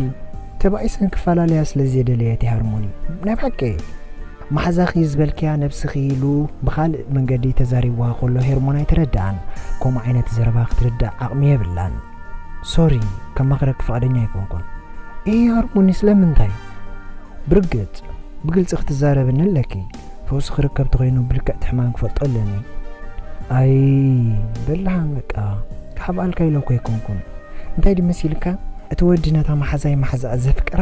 ተባኢሰን ክፈላለያ ስለ ዘየደለየት እያ ሃርሞኒ። ናይ ብሓቂ መሓዛኺ ዝበልክያ ነብስኺ ኢሉ ብኻልእ መንገዲ ተዛሪብዋ ከሎ ሄርሞን ኣይተረድኣን። ከምኡ ዓይነት ዘረባ ክትርዳእ ዓቕሚ የብላን። ሶሪ፣ ከማኽረኪ ፍቓደኛ ኣይኮንኩን። ኤ ሃርሞኒ፣ ስለምንታይ? ብርግጽ፣ ብግልጺ ክትዛረብኒ ኣለኪ። ፈውሲ ክርከብ ተኾይኑ ብልክዕ እቲ ሕማም ክፈልጦ ኣለኒ። ኣይ፣ በላሓን በቃ፣ ክሓብኣልካ ኢለ እኮ ኣይኮንኩን። እንታይ ድዩ መሲልካ? እቲ ወዲ ነታ መሓዛይ መሓዛኣ ዘፍቅራ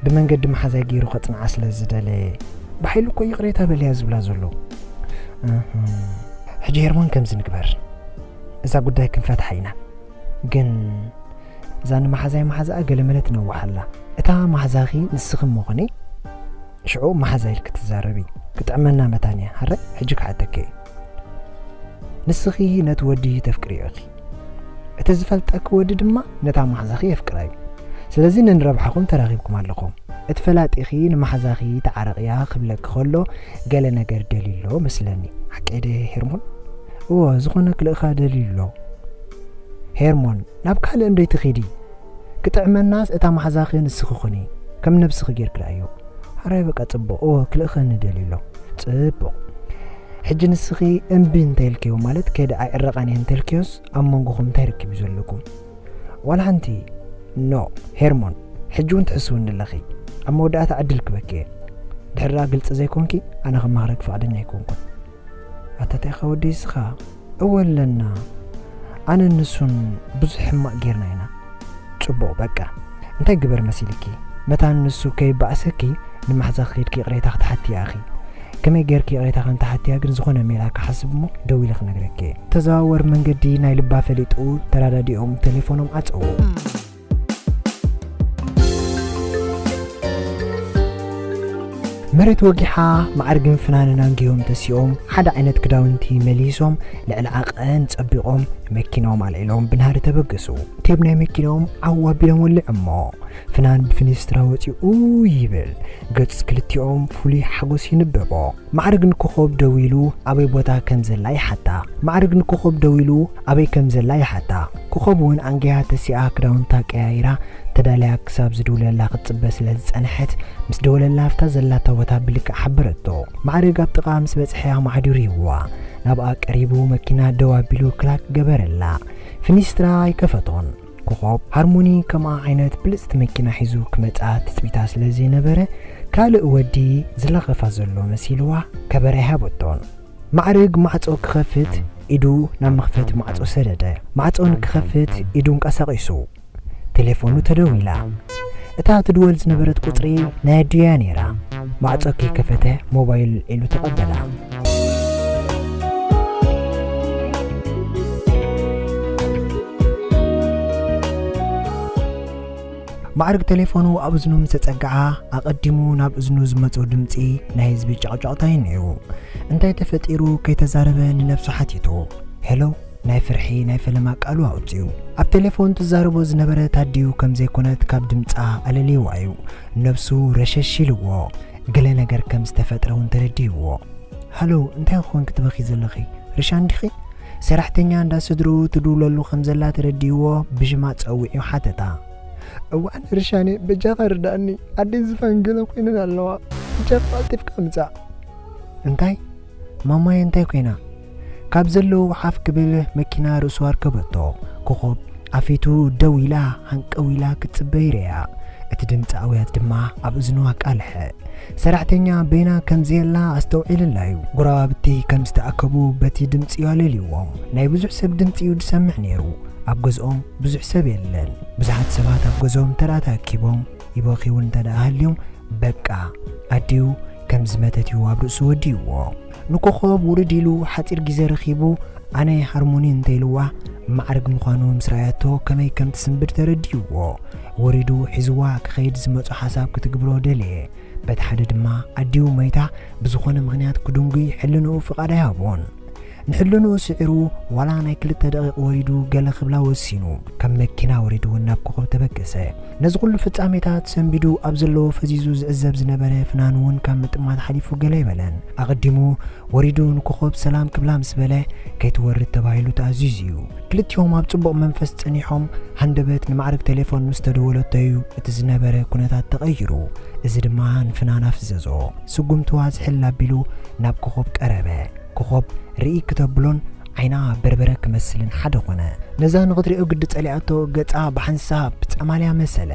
ብመንገዲ መሓዛይ ገይሩ ከጽንዓ ስለ ዝደለየ፣ ብሓይሉ እኮ ይቕሬታ በልያ ዝብላ ዘሎ። እህ፣ ሕጂ ሄርሞን ከምዚ ንግበር፣ እዛ ጉዳይ ክንፈትሓ ኢና። ግን እዛ ንመሓዛይ መሓዛኣ ገለመለ ትነውሓላ። እታ መሓዛኺ ንስኺ እሞ ኹኒ፣ ሽዑ መሓዛ ኢልኪ ትዛረቢ። ክጥዕመና መታን እያ። ሃረ፣ ሕጂ ክሓተኪ እየ። ንስኺ ነቲ ወዲ ተፍቅርዮ ኢኺ። እቲ ዝፈልጠኪ ወዲ ድማ ነታ መሓዛኺ የፍቅራ እዩ። ስለዚ ነንረብሓኹም ተራኺብኩም ኣለኹም። እቲ ፈላጢኺ ንመሓዛኺ ተዓረቕያ ክብለኪ ከሎ ገለ ነገር ደልዩ ኣሎ መስለኒ። ሓቀይ ድየ ሄርሞን? እወ፣ ዝኾነ ክልእኻ ደልዩ ኣሎ። ሄርሞን፣ ናብ ካልእ እንዶ ኣይትኺዲ። ክጥዕመናስ እታ መሓዛኺ ንስኺ ኩኒ። ከም ነብስኺ ጌርኪ ረኣዮ። ሓራይ በቃ ጽቡቕ። እወ፣ ክልእኸኒ ደልዩ ኣሎ። ጽቡቕ። ሕጂ ንስኺ እምቢ እንተኢልክዮ፣ ማለት ከይደ ኣይዕረቓን እየ እንተልክዮስ፣ ኣብ መንጎኹም እንታይ ርክብ እዩ ዘለኩም? ዋላ ሓንቲ። ኖ፣ ሄርሞን፣ ሕጂ እውን ትሕስውኒ ኣለኺ። ኣብ መወዳእታ ዕድል ክበኪ እየ። ድሕሪ ደኣ ግልጺ ዘይኮንኪ፣ ኣነ ከማኽረኪ ፍቓደኛ ኣይኮንኩን። ኣታ እንታይ ኢኻ ወደይ እስኻ? እወ ኣለና። ኣነን ንሱን ብዙሕ ሕማቕ ጌርና ኢና። ጽቡቕ በቃ። እንታይ ግበር መሲልኪ? መታን ንሱ ከይበኣሰኪ ንመሓዛኺ ከይድኪ ይቕሬታ ክትሓትያ ኢኺ። ከመይ ጌርኪ ይቕሬታ ከም ትሓትያ ግን ዝኾነ ሜላ ክሓስብ እሞ ደዊለ ክነግረኪ እየ። ተዘዋወር መንገዲ ናይ ልባ ፈሊጡ ተረዳዲኦም ቴሌፎኖም ዓጸዉ። መሬት ወጊሓ፣ ማዕርግን ፍናንን ኣንጊሆም ተሲኦም፣ ሓደ ዓይነት ክዳውንቲ መሊሶም፣ ልዕሊ ዓቐን ጸቢቖም፣ መኪናኦም ኣልዒሎም ብናህሪ ተበገሱ። ቴብ ናይ መኪናኦም ዓው ኣቢሎም ወሊዖሞ። ፍናን ብፍኒስትራ ወፂኡ ይብል። ገጽ ክልቲኦም ፍሉይ ሓጎስ ይንበቦ። ማዕርግ ንኮኾብ ደዊሉ ኣበይ ቦታ ከም ዘላ ይሓታ። ማዕርግ ንኮኾብ ደዊሉ ኣበይ ከም ዘላ ይሓታ። ኮኾብ እውን ኣንጊያ ተሲኣ ክዳውንታ ቀያይራ ተዳልያ ክሳብ ዝድውለላ ክትጽበ ስለ ዝጸንሐት፣ ምስ ደወለላ ኣብታ ዘላታ ቦታ ብልክዕ ሓበረቶ። ማዕርግ ኣብ ጥቓ ምስ በጽሐ ኣማዕዲሩ ይህዋ። ናብኣ ቀሪቡ መኪና ደው ኣቢሉ ክላክ ገበረላ። ፍኒስትራ ኣይከፈቶን። ኮኾብ ሃርሞኒ ከምኣ ዓይነት ብልጽቲ መኪና ሒዙ ክመጻ ትጽቢታ ስለ ዘይነበረ፣ ካልእ ወዲ ዝለኸፋ ዘሎ መሲልዋ ከበራ ይሃበቶን። ማዕርግ ማዕጾ ክኸፍት ኢዱ ናብ መኽፈቲ ማዕጾ ሰደደ። ማዕጾ ንክኸፍት ኢዱ እንቀሳቒሱ። ቴሌፎኑ ተደዊላ። እታ ትድወል ዝነበረት ቁጽሪ ናይ ኣዲኡ እያ ነይራ። ማዕጾ ከይከፈተ ሞባይል ኢሉ ተቐበላ። ማዕርግ ቴሌፎኑ ኣብ እዝኑ ምስ ተጸግዓ፣ ኣቐዲሙ ናብ እዝኑ ዝመጾ ድምጺ ናይ ህዝቢ ጫቕጫቕታ እዩ ነይሩ። እንታይ ተፈጢሩ ከይተዛረበ ንነብሱ ሓቲቱ። ሄሎ፣ ናይ ፍርሒ ናይ ፈለማ ቃሉ ኣውጺኡ። ኣብ ቴሌፎን ትዛረቦ ዝነበረት ኣዲኡ ከም ዘይኮነት ካብ ድምጻ ኣለልይዋ እዩ። ነብሱ ረሸሽ ኢልዎ። ገለ ነገር ከም ዝተፈጥረ እውን ተረዲእዎ። ሃሎ፣ እንታይ ክኾን ክትበኺ ዘለኺ? ርሻን ዲኺ? ሰራሕተኛ እንዳ ስድርኡ ትድውለሉ ከም ዘላ ተረዲእዎ ብሽማ ጸዊዑ ሓተታ። እዋን ርሻኔ፣ በጃኻ ርዳእኒ፣ ኣደይ ዝፋን ገለ ኮይነን ኣለዋ። በጃኻ ቀልጢፍካ ምጻእ። እንታይ? ማማየ እንታይ ኮይና? ካብ ዘለዉ ሓፍ ክብል መኪና ርእሱ ኣርከበቶ። ኮኾብ ኣፊቱ ደው ኢላ ሃንቀው ኢላ ክትጽበ ይርእያ። እቲ ድምጺ ኣውያት ድማ ኣብ እዝኑ ኣቃልሐ። ሰራሕተኛ በይና ከም ዘየላ ኣስተውዒልላ እዩ። ጎረባብቲ ከም ዝተኣከቡ በቲ ድምጺ እዩ ኣለልይዎም። ናይ ብዙሕ ሰብ ድምጺ እዩ ዝሰምዕ ነይሩ። ኣብ ገዝኦም ብዙሕ ሰብ የለን። ብዙሓት ሰባት ኣብ ገዝኦም እንተ ደኣ ተኣኪቦም ይበኽዩ እውን እንተ ደኣ ሃልዮም፣ በቃ፣ ኣዲኡ ከም ዝመተት እዩ ኣብ ርእሱ ወዲእዎ። ንኮኾብ ውርድ ኢሉ ሓጺር ግዜ ረኺቡ፣ ኣነ ሃርሞኒ እንተ ኢልዋ፣ ማዕርግ ምዃኑ ምስ ረኣያቶ ከመይ ከም ትስንብድ ተረዲእዎ። ወሪዱ ሒዝዋ ክኸይድ ዝመጾ ሓሳብ ክትግብሮ ደለየ። በቲ ሓደ ድማ ኣዲኡ ሞይታ ብዝኾነ ምኽንያት ክድንጉይ ሕልንኡ ፍቓድ ኣይሃቦን። ንሕልንኡ ስዒሩ ዋላ ናይ ክልተ ደቂቕ ወሪዱ ገለ ክብላ ወሲኑ፣ ካብ መኪና ወሪዱ እውን ናብ ኮኾብ ተበገሰ። ነዚ ኩሉ ፍጻሜታት ሰንቢዱ ኣብ ዘለዎ ፈዚዙ ዝዕዘብ ዝነበረ ፍናን እውን ካብ ምጥማት ሓሊፉ ገለ ኣይበለን። ኣቐዲሙ ወሪዱ ንኮኾብ ሰላም ክብላ ምስ በለ፣ ከይትወርድ ተባሂሉ ተኣዚዙ እዩ። ክልቲኦም ኣብ ጽቡቕ መንፈስ ጸኒሖም፣ ሃንደበት ንማዕርግ ቴሌፎን ምስ ተደወለቶ እዩ እቲ ዝነበረ ኩነታት ተቐይሩ። እዚ ድማ ንፍናን ኣፍዘዞ። ስጉምትዋ ዝሕል ኣቢሉ ናብ ኮኾብ ቀረበ። ኮኾብ ርእይ ክተብሎን ዓይና በርበረ ክመስልን ሓደ ኾነ። ነዛ ንኽትሪኦ ግዲ ጸሊኣቶ ገጻ ብሓንሳብ ጸማልያ መሰለ።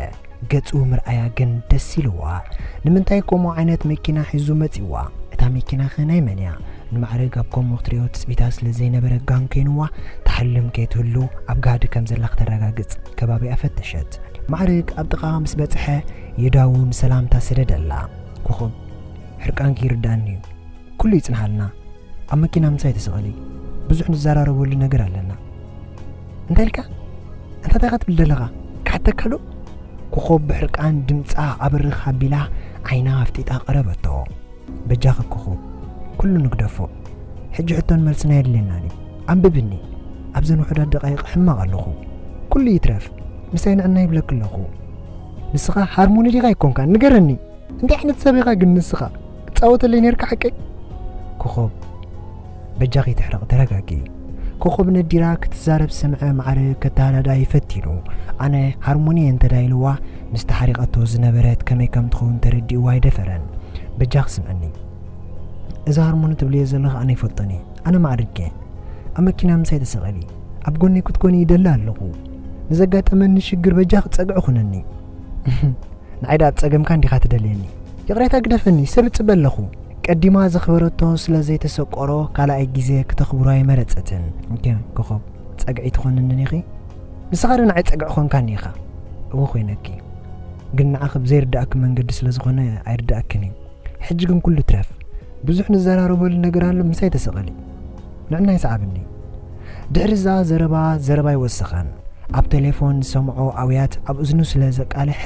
ገጹ ምርኣያ ግን ደስ ኢልዋ። ንምንታይ ከምኡ ዓይነት መኪና ሒዙ መጺዋ? እታ መኪናኸ ናይ መን እያ? ንማዕርግ ኣብ ከምኡ ክትሪኦ ትጽቢታ ስለ ዘይነበረ ጋን ኮይንዋ፣ ትሓልም ከይትህሉ ኣብ ጋህዲ ከም ዘላ ክተረጋግጽ ከባቢኣ ፈተሸት። ማዕርግ ኣብ ጥቓ ምስ በጽሐ የእዳዉ ንሰላምታ ሰደደላ። ኮኾብ፣ ሕርቃንኪ ይርድኣኒ እዩ። ኩሉ ይጽንሓልና። ኣብ መኪና ምሳይ ተሰቐሊ። ብዙሕ ንዘራረበሉ ነገር ኣለና። እንታይ ኢልካ? እንታይ ኢኻ ትብል ዘለኻ? ክሓተካ ዶ? ኮኾብ ብሕርቃን ድምጻ ኣብርኽ ኣቢላ ዓይና ኣፍጢጣ ቀረበቶ። በጃኺ ኮኾብ፣ ኩሉ ንግደፎ። ሕጂ ሕቶን መልስን ኣየድልየናን እዩ። ኣንብብኒ። ኣብዘን ውሑዳት ደቃይቕ ሕማቕ ኣለኹ። ኩሉ ይትረፍ። ምሳይ ንዕና ይብለኪ ኣለኹ። ንስኻ ሃርሞኒ ዲኻ ኣይኮንካን? ንገረኒ። እንታይ ዓይነት ሰብ ኢኻ ግን ንስኻ? ክትጻወተለይ ነርካ ሓቀይ? ኮኾብ፣ በጃኺ ትሕረቕ፣ ተረጋጊ። ኮኾብ ነዲራ ክትዛረብ ዝሰምዐ ማዕረ ከተሃዳዳ ይፈቲኑ። ኣነ ሃርሞኒ እየ እንተ ዳ ኢልዋ፣ ምስ ተሓሪቐቶ ዝነበረት ከመይ ከም ትኸውን ተረዲእዋ ኣይደፈረን። በጃኺ ስምዕኒ። እዚ ሃርሞኒ ትብልዮ ዘለኺ ኣነ ይፈልጦን እየ። ኣነ ማዕርግ እየ። ኣብ መኪና ምሳይ ተሰቐሊ። ኣብ ጎነይ ክትኮኒ ይደሊ ኣለኹ። ንዘጋጠመኒ ሽግር በጃኺ ጸግዒ ኩነኒ። ንዓይ ደኣ ኣብ ጸገምካ እንዲኻ ትደልየኒ? ይቕሬታ ግደፈኒ፣ ሰብ እጽበ ኣለኹ። ቀዲማ ዘኽበረቶ ስለ ዘይተሰቆሮ ካልኣይ ግዜ ክተኽብሮ ኣይመረጸትን። ኦኬ፣ ኮኾብ፣ ጸግዒ ትኾንንን ኢኺ? ንስኻ ዶ ንዓይ ጸግዒ ኾንካኒ ኢኻ? እወ ኾይነኪ። ግን ንዓኺ ብዘይርድኣኪ መንገዲ ስለ ዝኾነ ኣይርድኣክን እዩ። ሕጂ ግን ኩሉ ትረፍ። ብዙሕ ንዘራረበሉ ነገር ኣሎ፣ ምሳይ ተሰቐሊ። ንዕናይ ሰዓብኒ። ድሕሪ እዛ ዘረባ፣ ዘረባ ኣይወሰኸን። ኣብ ቴሌፎን ዝሰምዖ ኣውያት ኣብ እዝኑ ስለ ዘቃልሐ፣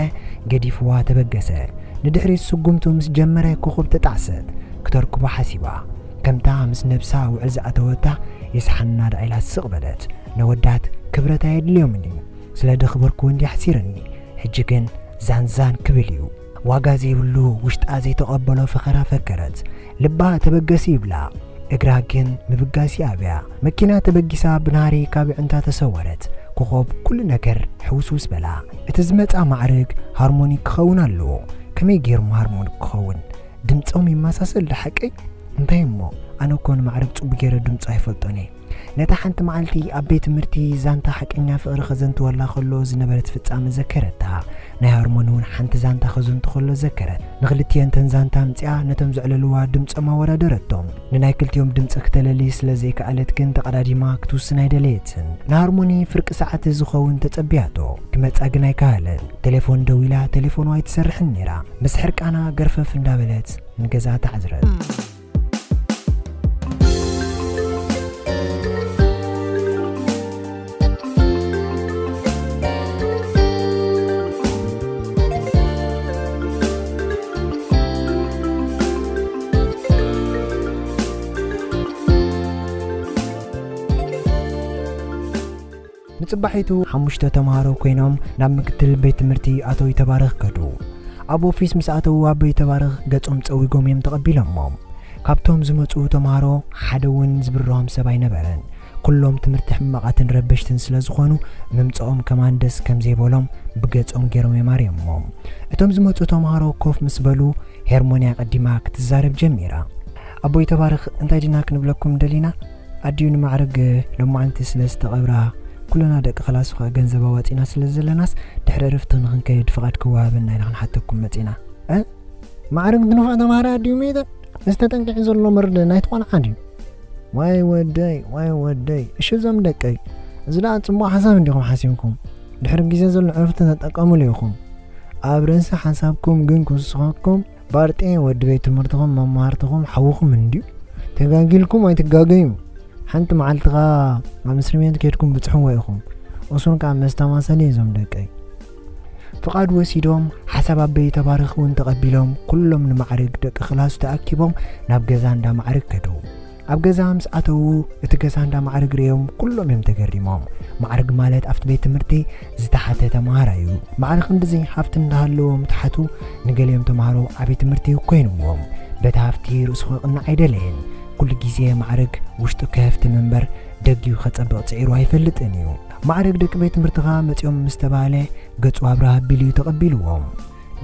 ገዲፍዋ ተበገሰ። ንድሕሪት ስጉምቱ ምስ ጀመረ፣ ኮኾብ ተጣዕሰት። ክተርክቦ ሓሲባ። ከምታ ምስ ነብሳ ውዕል ዝኣተወታ፣ ይስሓና ደኣ ኢላ ስቕ በለት። ነወዳት ክብረት ኣየድልዮምን እዩ። ስለ ደኽበርኩ እንዲ ኣሕሲርኒ። ሕጂ ግን ዛንዛን ክብል እዩ። ዋጋ ዘይብሉ ውሽጣ ዘይተቐበሎ ፈኸራ ፈከረት። ልባ ተበገስ ይብላ፣ እግራ ግን ምብጋስ ይኣብያ። መኪና ተበጊሳ ብናህሪ ካብ ኣዒንታ ተሰወረት። ኮኾብ ኩሉ ነገር ሕውስውስ በላ። እቲ ዝመጻ ማዕርግ ሃርሞኒ ክኸውን ኣለዎ። ከመይ ገይሩ ሃርሞኒ ክኸውን? ድምጾም ይመሳሰል ዶ ሓቀይ? እንታይ እሞ? ኣነ እኮ ንማዕርግ ጽቡቕ ገይረ ድምጹ ኣይፈልጦን እየ። ነታ ሓንቲ መዓልቲ ኣብ ቤት ትምህርቲ ዛንታ ሓቀኛ ፍቕሪ ከዘንትወላ ከሎ ዝነበረት ፍጻመ ዘከረታ። ናይ ሃርሞኒ እውን ሓንቲ ዛንታ ከዘንቱ ከሎ ዘከረት። ንኽልቲኤን ተን ዛንታ ኣምጺኣ ነቶም ዘዕለልዋ ድምጾም ኣወዳደረቶም። ንናይ ክልቲኦም ድምጺ ክተለሊ ስለ ዘይከኣለት ግን ተቐዳዲማ ክትውስን ኣይደለየትን። ንሃርሞኒ ፍርቂ ሰዓት ዝኸውን ተጸቢያቶ። ክመጻ ግን ኣይከኣለን። ቴሌፎን ደዊላ፣ ቴሌፎኑ ኣይትሰርሕን ነይራ። ምስ ሕርቃና ገርፈፍ እንዳበለት ንገዛ ተዓዝረት። ንጽባሒቱ ሓሙሽተ ተምሃሮ ኮይኖም ናብ ምክትል ቤት ትምህርቲ ኣቶ ይተባረኽ ከዱ። ኣብ ኦፊስ ምስ ኣተዉ ኣቦ ይተባረኽ ገጾም ጸዊጎም እዮም ተቐቢሎሞም። ካብቶም ዝመጹ ተምሃሮ ሓደ እውን ዝብርሆም ሰብ ኣይነበረን። ኩሎም ትምህርቲ ሕማቓትን ረበሽትን ስለ ዝኾኑ ምምጽኦም ከማን ደስ ከም ዘይበሎም ብገጾም ገይሮም እዮም ኣርዮሞም። እቶም ዝመጹ ተምሃሮ ኮፍ ምስ በሉ ሄርሞንያ ቀዲማ ክትዛረብ ጀሚራ። ኣቦ ይተባረኽ እንታይ ዲና ክንብለኩም ደሊና? ኣዲኡ ንማዕርግ ሎማዓንቲ ስለ ዝተቐብራ ኩልና ደቂ ክላሱ ኸኣ ገንዘብ ኣዋጺና ስለ ዘለናስ ድሕሪ ዕርፍቲ ንኽንከይድ ፍቓድ ክወሃበና ኢና ክንሓተኩም መጺና። እ? ማዕርግ ንፉዕ ተምሃራይ ኣዲኡ መይተ? እዚ ተጠንቂቑ ዘሎ መርድእ ናይ ትኾነ ዓዲ። ዋይ ወደይ፣ ዋይ ወደይ። እሺ እዞም ደቀይ፣ እዚ ደኣ ጽቡቕ ሓሳብ እንዲኹም ሓሲብኩም። ድሕሪ ግዜ ዘሎ ዕርፍቲ ተጠቀሙሉ ኢኹም። ኣብ ርእሲ ሓሳብኩም ግን ክውስኸኩም ባርጤ ወዲ ቤት ትምህርትኹም መማህርትኹም ሓውኹም እንድዩ። ተጋጊልኩም ኣይትጋገዩ። ሓንቲ መዓልቲ ኸኣ ኣብ እስሪ ቤት ኬድኩም ብጽሕዎ ኢኹም። እሱን ከኣ መስተማሰሊ እዞም ደቀይ። ፍቓድ ወሲዶም ሓሳብ ኣቦ ይተባረኽ እውን ተቐቢሎም ኩሎም ንማዕርግ ደቂ ክላሱ ተኣኪቦም ናብ ገዛ እንዳ ማዕርግ ከዱ። ኣብ ገዛ ምስ ኣተዉ እቲ ገዛ እንዳ ማዕርግ ርእዮም ኩሎም እዮም ተገሪሞም። ማዕርግ ማለት ኣብቲ ቤት ትምህርቲ ዝተሓተ ተምሃራይ እዩ። ማዕረ ክንድዚ ሃፍቲ እንዳሃለዎም ትሓቱ ንገሊኦም ተምሃሮ ዓብዪ ትምህርቲ ኮይንዎም። በቲ ሃፍቲ ርእሱ ክቕናዕ ኣይደለየን። ኩሉ ግዜ ማዕርግ ውሽጡ ከህፍትም እምበር ደጊኡ ከጸብቕ ጽዒሩ ኣይፈልጥን እዩ። ማዕርግ ደቂ ቤት ትምህርትኻ መጺኦም ምስ ተባህለ ገጹ ኣብርህ ኣቢሉ እዩ ተቐቢልዎም።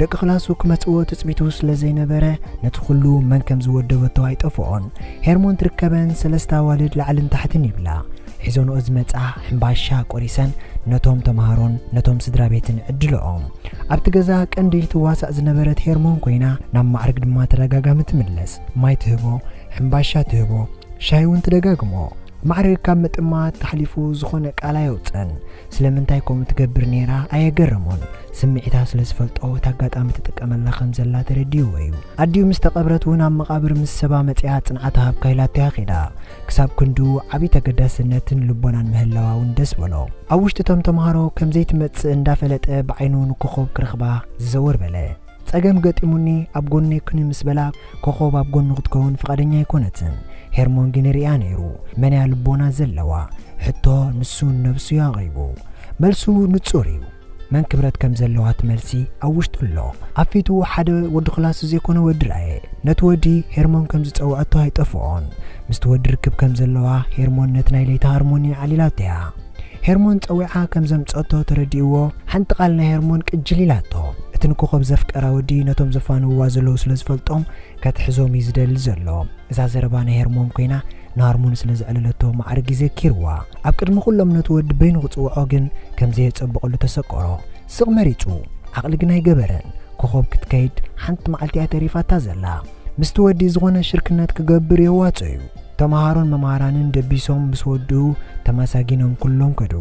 ደቂ ክላሱ ክመጽዎ ትጽቢቱ ስለ ዘይነበረ ነቲ ኩሉ መን ከም ዝወደበቶ ኣይጠፍኦን። ሄርሞን ትርከበን ሰለስተ ኣዋልድ ላዕልን ታሕትን ይብላ። ሒዞንኦ ዝመጻ ሕምባሻ ቆሪሰን ነቶም ተምሃሮን ነቶም ስድራ ቤትን ዕድልኦም። ኣብቲ ገዛ ቀንዲ ትዋሳእ ዝነበረት ሄርሞን ኮይና ናብ ማዕርግ ድማ ተደጋጋሚ ትምለስ። ማይ ትህቦ፣ ሕምባሻ ትህቦ፣ ሻሂ እውን ትደጋግሞ። ማዕርግ ካብ ምጥማት ተሓሊፉ ዝኾነ ቃል ኣየውጽእን። ስለምንታይ ከምኡ ትገብር ነይራ ኣየገረሞን። ስምዒታ ስለ ዝፈልጦ እቲ ኣጋጣሚ ትጥቀመላ ከም ዘላ ተረዲእዎ እዩ። ኣዲኡ ምስ ተቐብረት እውን ኣብ መቓብር ምስ ሰባ መጺኣ ጽንዓት ሃብካ ኢላቶ እያ ኸይዳ። ክሳብ ክንድኡ ዓብዪ ተገዳስነትን ልቦናን ምህላዋ እውን ደስ በሎ። ኣብ ውሽጢ እቶም ተምሃሮ ከም ዘይትመጽእ እንዳፈለጠ ብዓይኑ ንኮኾብ ክረኽባ ዝዘወር በለ። ጸገም ገጢሙኒ ኣብ ጎነይ ኩኒ ምስ በላ ኮኾብ ኣብ ጎኑ ክትከውን ፍቓደኛ ኣይኮነትን። ሄርሞን ግን ይርእያ ነይሩ። መን እያ ልቦና ዘለዋ? ሕቶ ንሱ ንነብሱ እዩ ኣቕሪቡ። መልሱ ንጹር እዩ። መን ክብረት ከም ዘለዋ እቲ መልሲ ኣብ ውሽጡ ኣሎ። ኣብ ፊቱ ሓደ ወዲ ክላሱ ዘይኮነ ወዲ ረኣየ። ነቲ ወዲ ሄርሞን ከም ዝጸውዐቶ ኣይጠፍኦን። ምስቲ ወዲ ርክብ ከም ዘለዋ ሄርሞን ነቲ ናይ ለይቲ ሃርሞኒ ኣዕሊላቶ እያ። ሄርሞን ጸዊዓ ከም ዘምጸቶ ተረዲእዎ፣ ሓንቲ ቃል ናይ ሄርሞን ቅጅል ኢላቶ። እቲ ንኮኾብ ዘፍቀራ ወዲ ነቶም ዘፋንውዋ ዘለዉ ስለ ዝፈልጦም ከትሕዞም እዩ ዝደሊ ዘሎ። እዛ ዘረባ ናይ ሄርሞን ኮይና ንሃርሞን ስለ ዘዕለለቶ ማዕርግ እዩ ዘኪርዋ። ኣብ ቅድሚ ኩሎም ነቲ ወዲ በይኑ ክጽውዖ ግን ከም ዘየጸብቐሉ ተሰቀሮ። ስቕ መሪጹ። ዓቕሊ ግን ኣይገበረን። ኮኾብ ክትከይድ ሓንቲ መዓልቲ እያ ተሪፋታ ዘላ። ምስቲ ወዲ ዝኾነ ሽርክነት ክገብር የዋጽኦ እዩ። ተምሃሮን መምሃራንን ደቢሶም ምስ ወድኡ ተመሳጊኖም ኩሎም ከዱ።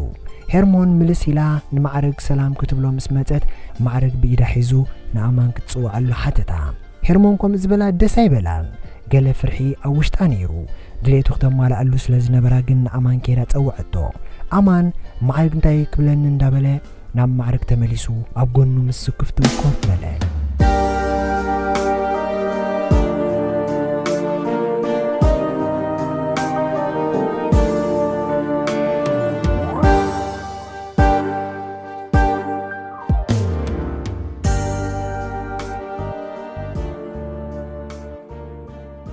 ሄርሞን ምልስ ኢላ ንማዕርግ ሰላም ክትብሎ ምስ መጸት ማዕርግ ብኢዳ ሒዙ ንኣማን ክትጽውዓሉ ሓተታ። ሄርሞን ከምኡ ዝበላ ደስ ኣይበላን። ገለ ፍርሒ ኣብ ውሽጣ ነይሩ። ድሌቱ ክተማልኣሉ ስለ ዝነበራ ግን ንኣማን ከይዳ ጸውዐቶ። ኣማን ማዕርግ እንታይ ክብለኒ እንዳበለ ናብ ማዕርግ ተመሊሱ ኣብ ጎኑ ምስ ስክፍትኡ ኮፍ በለ።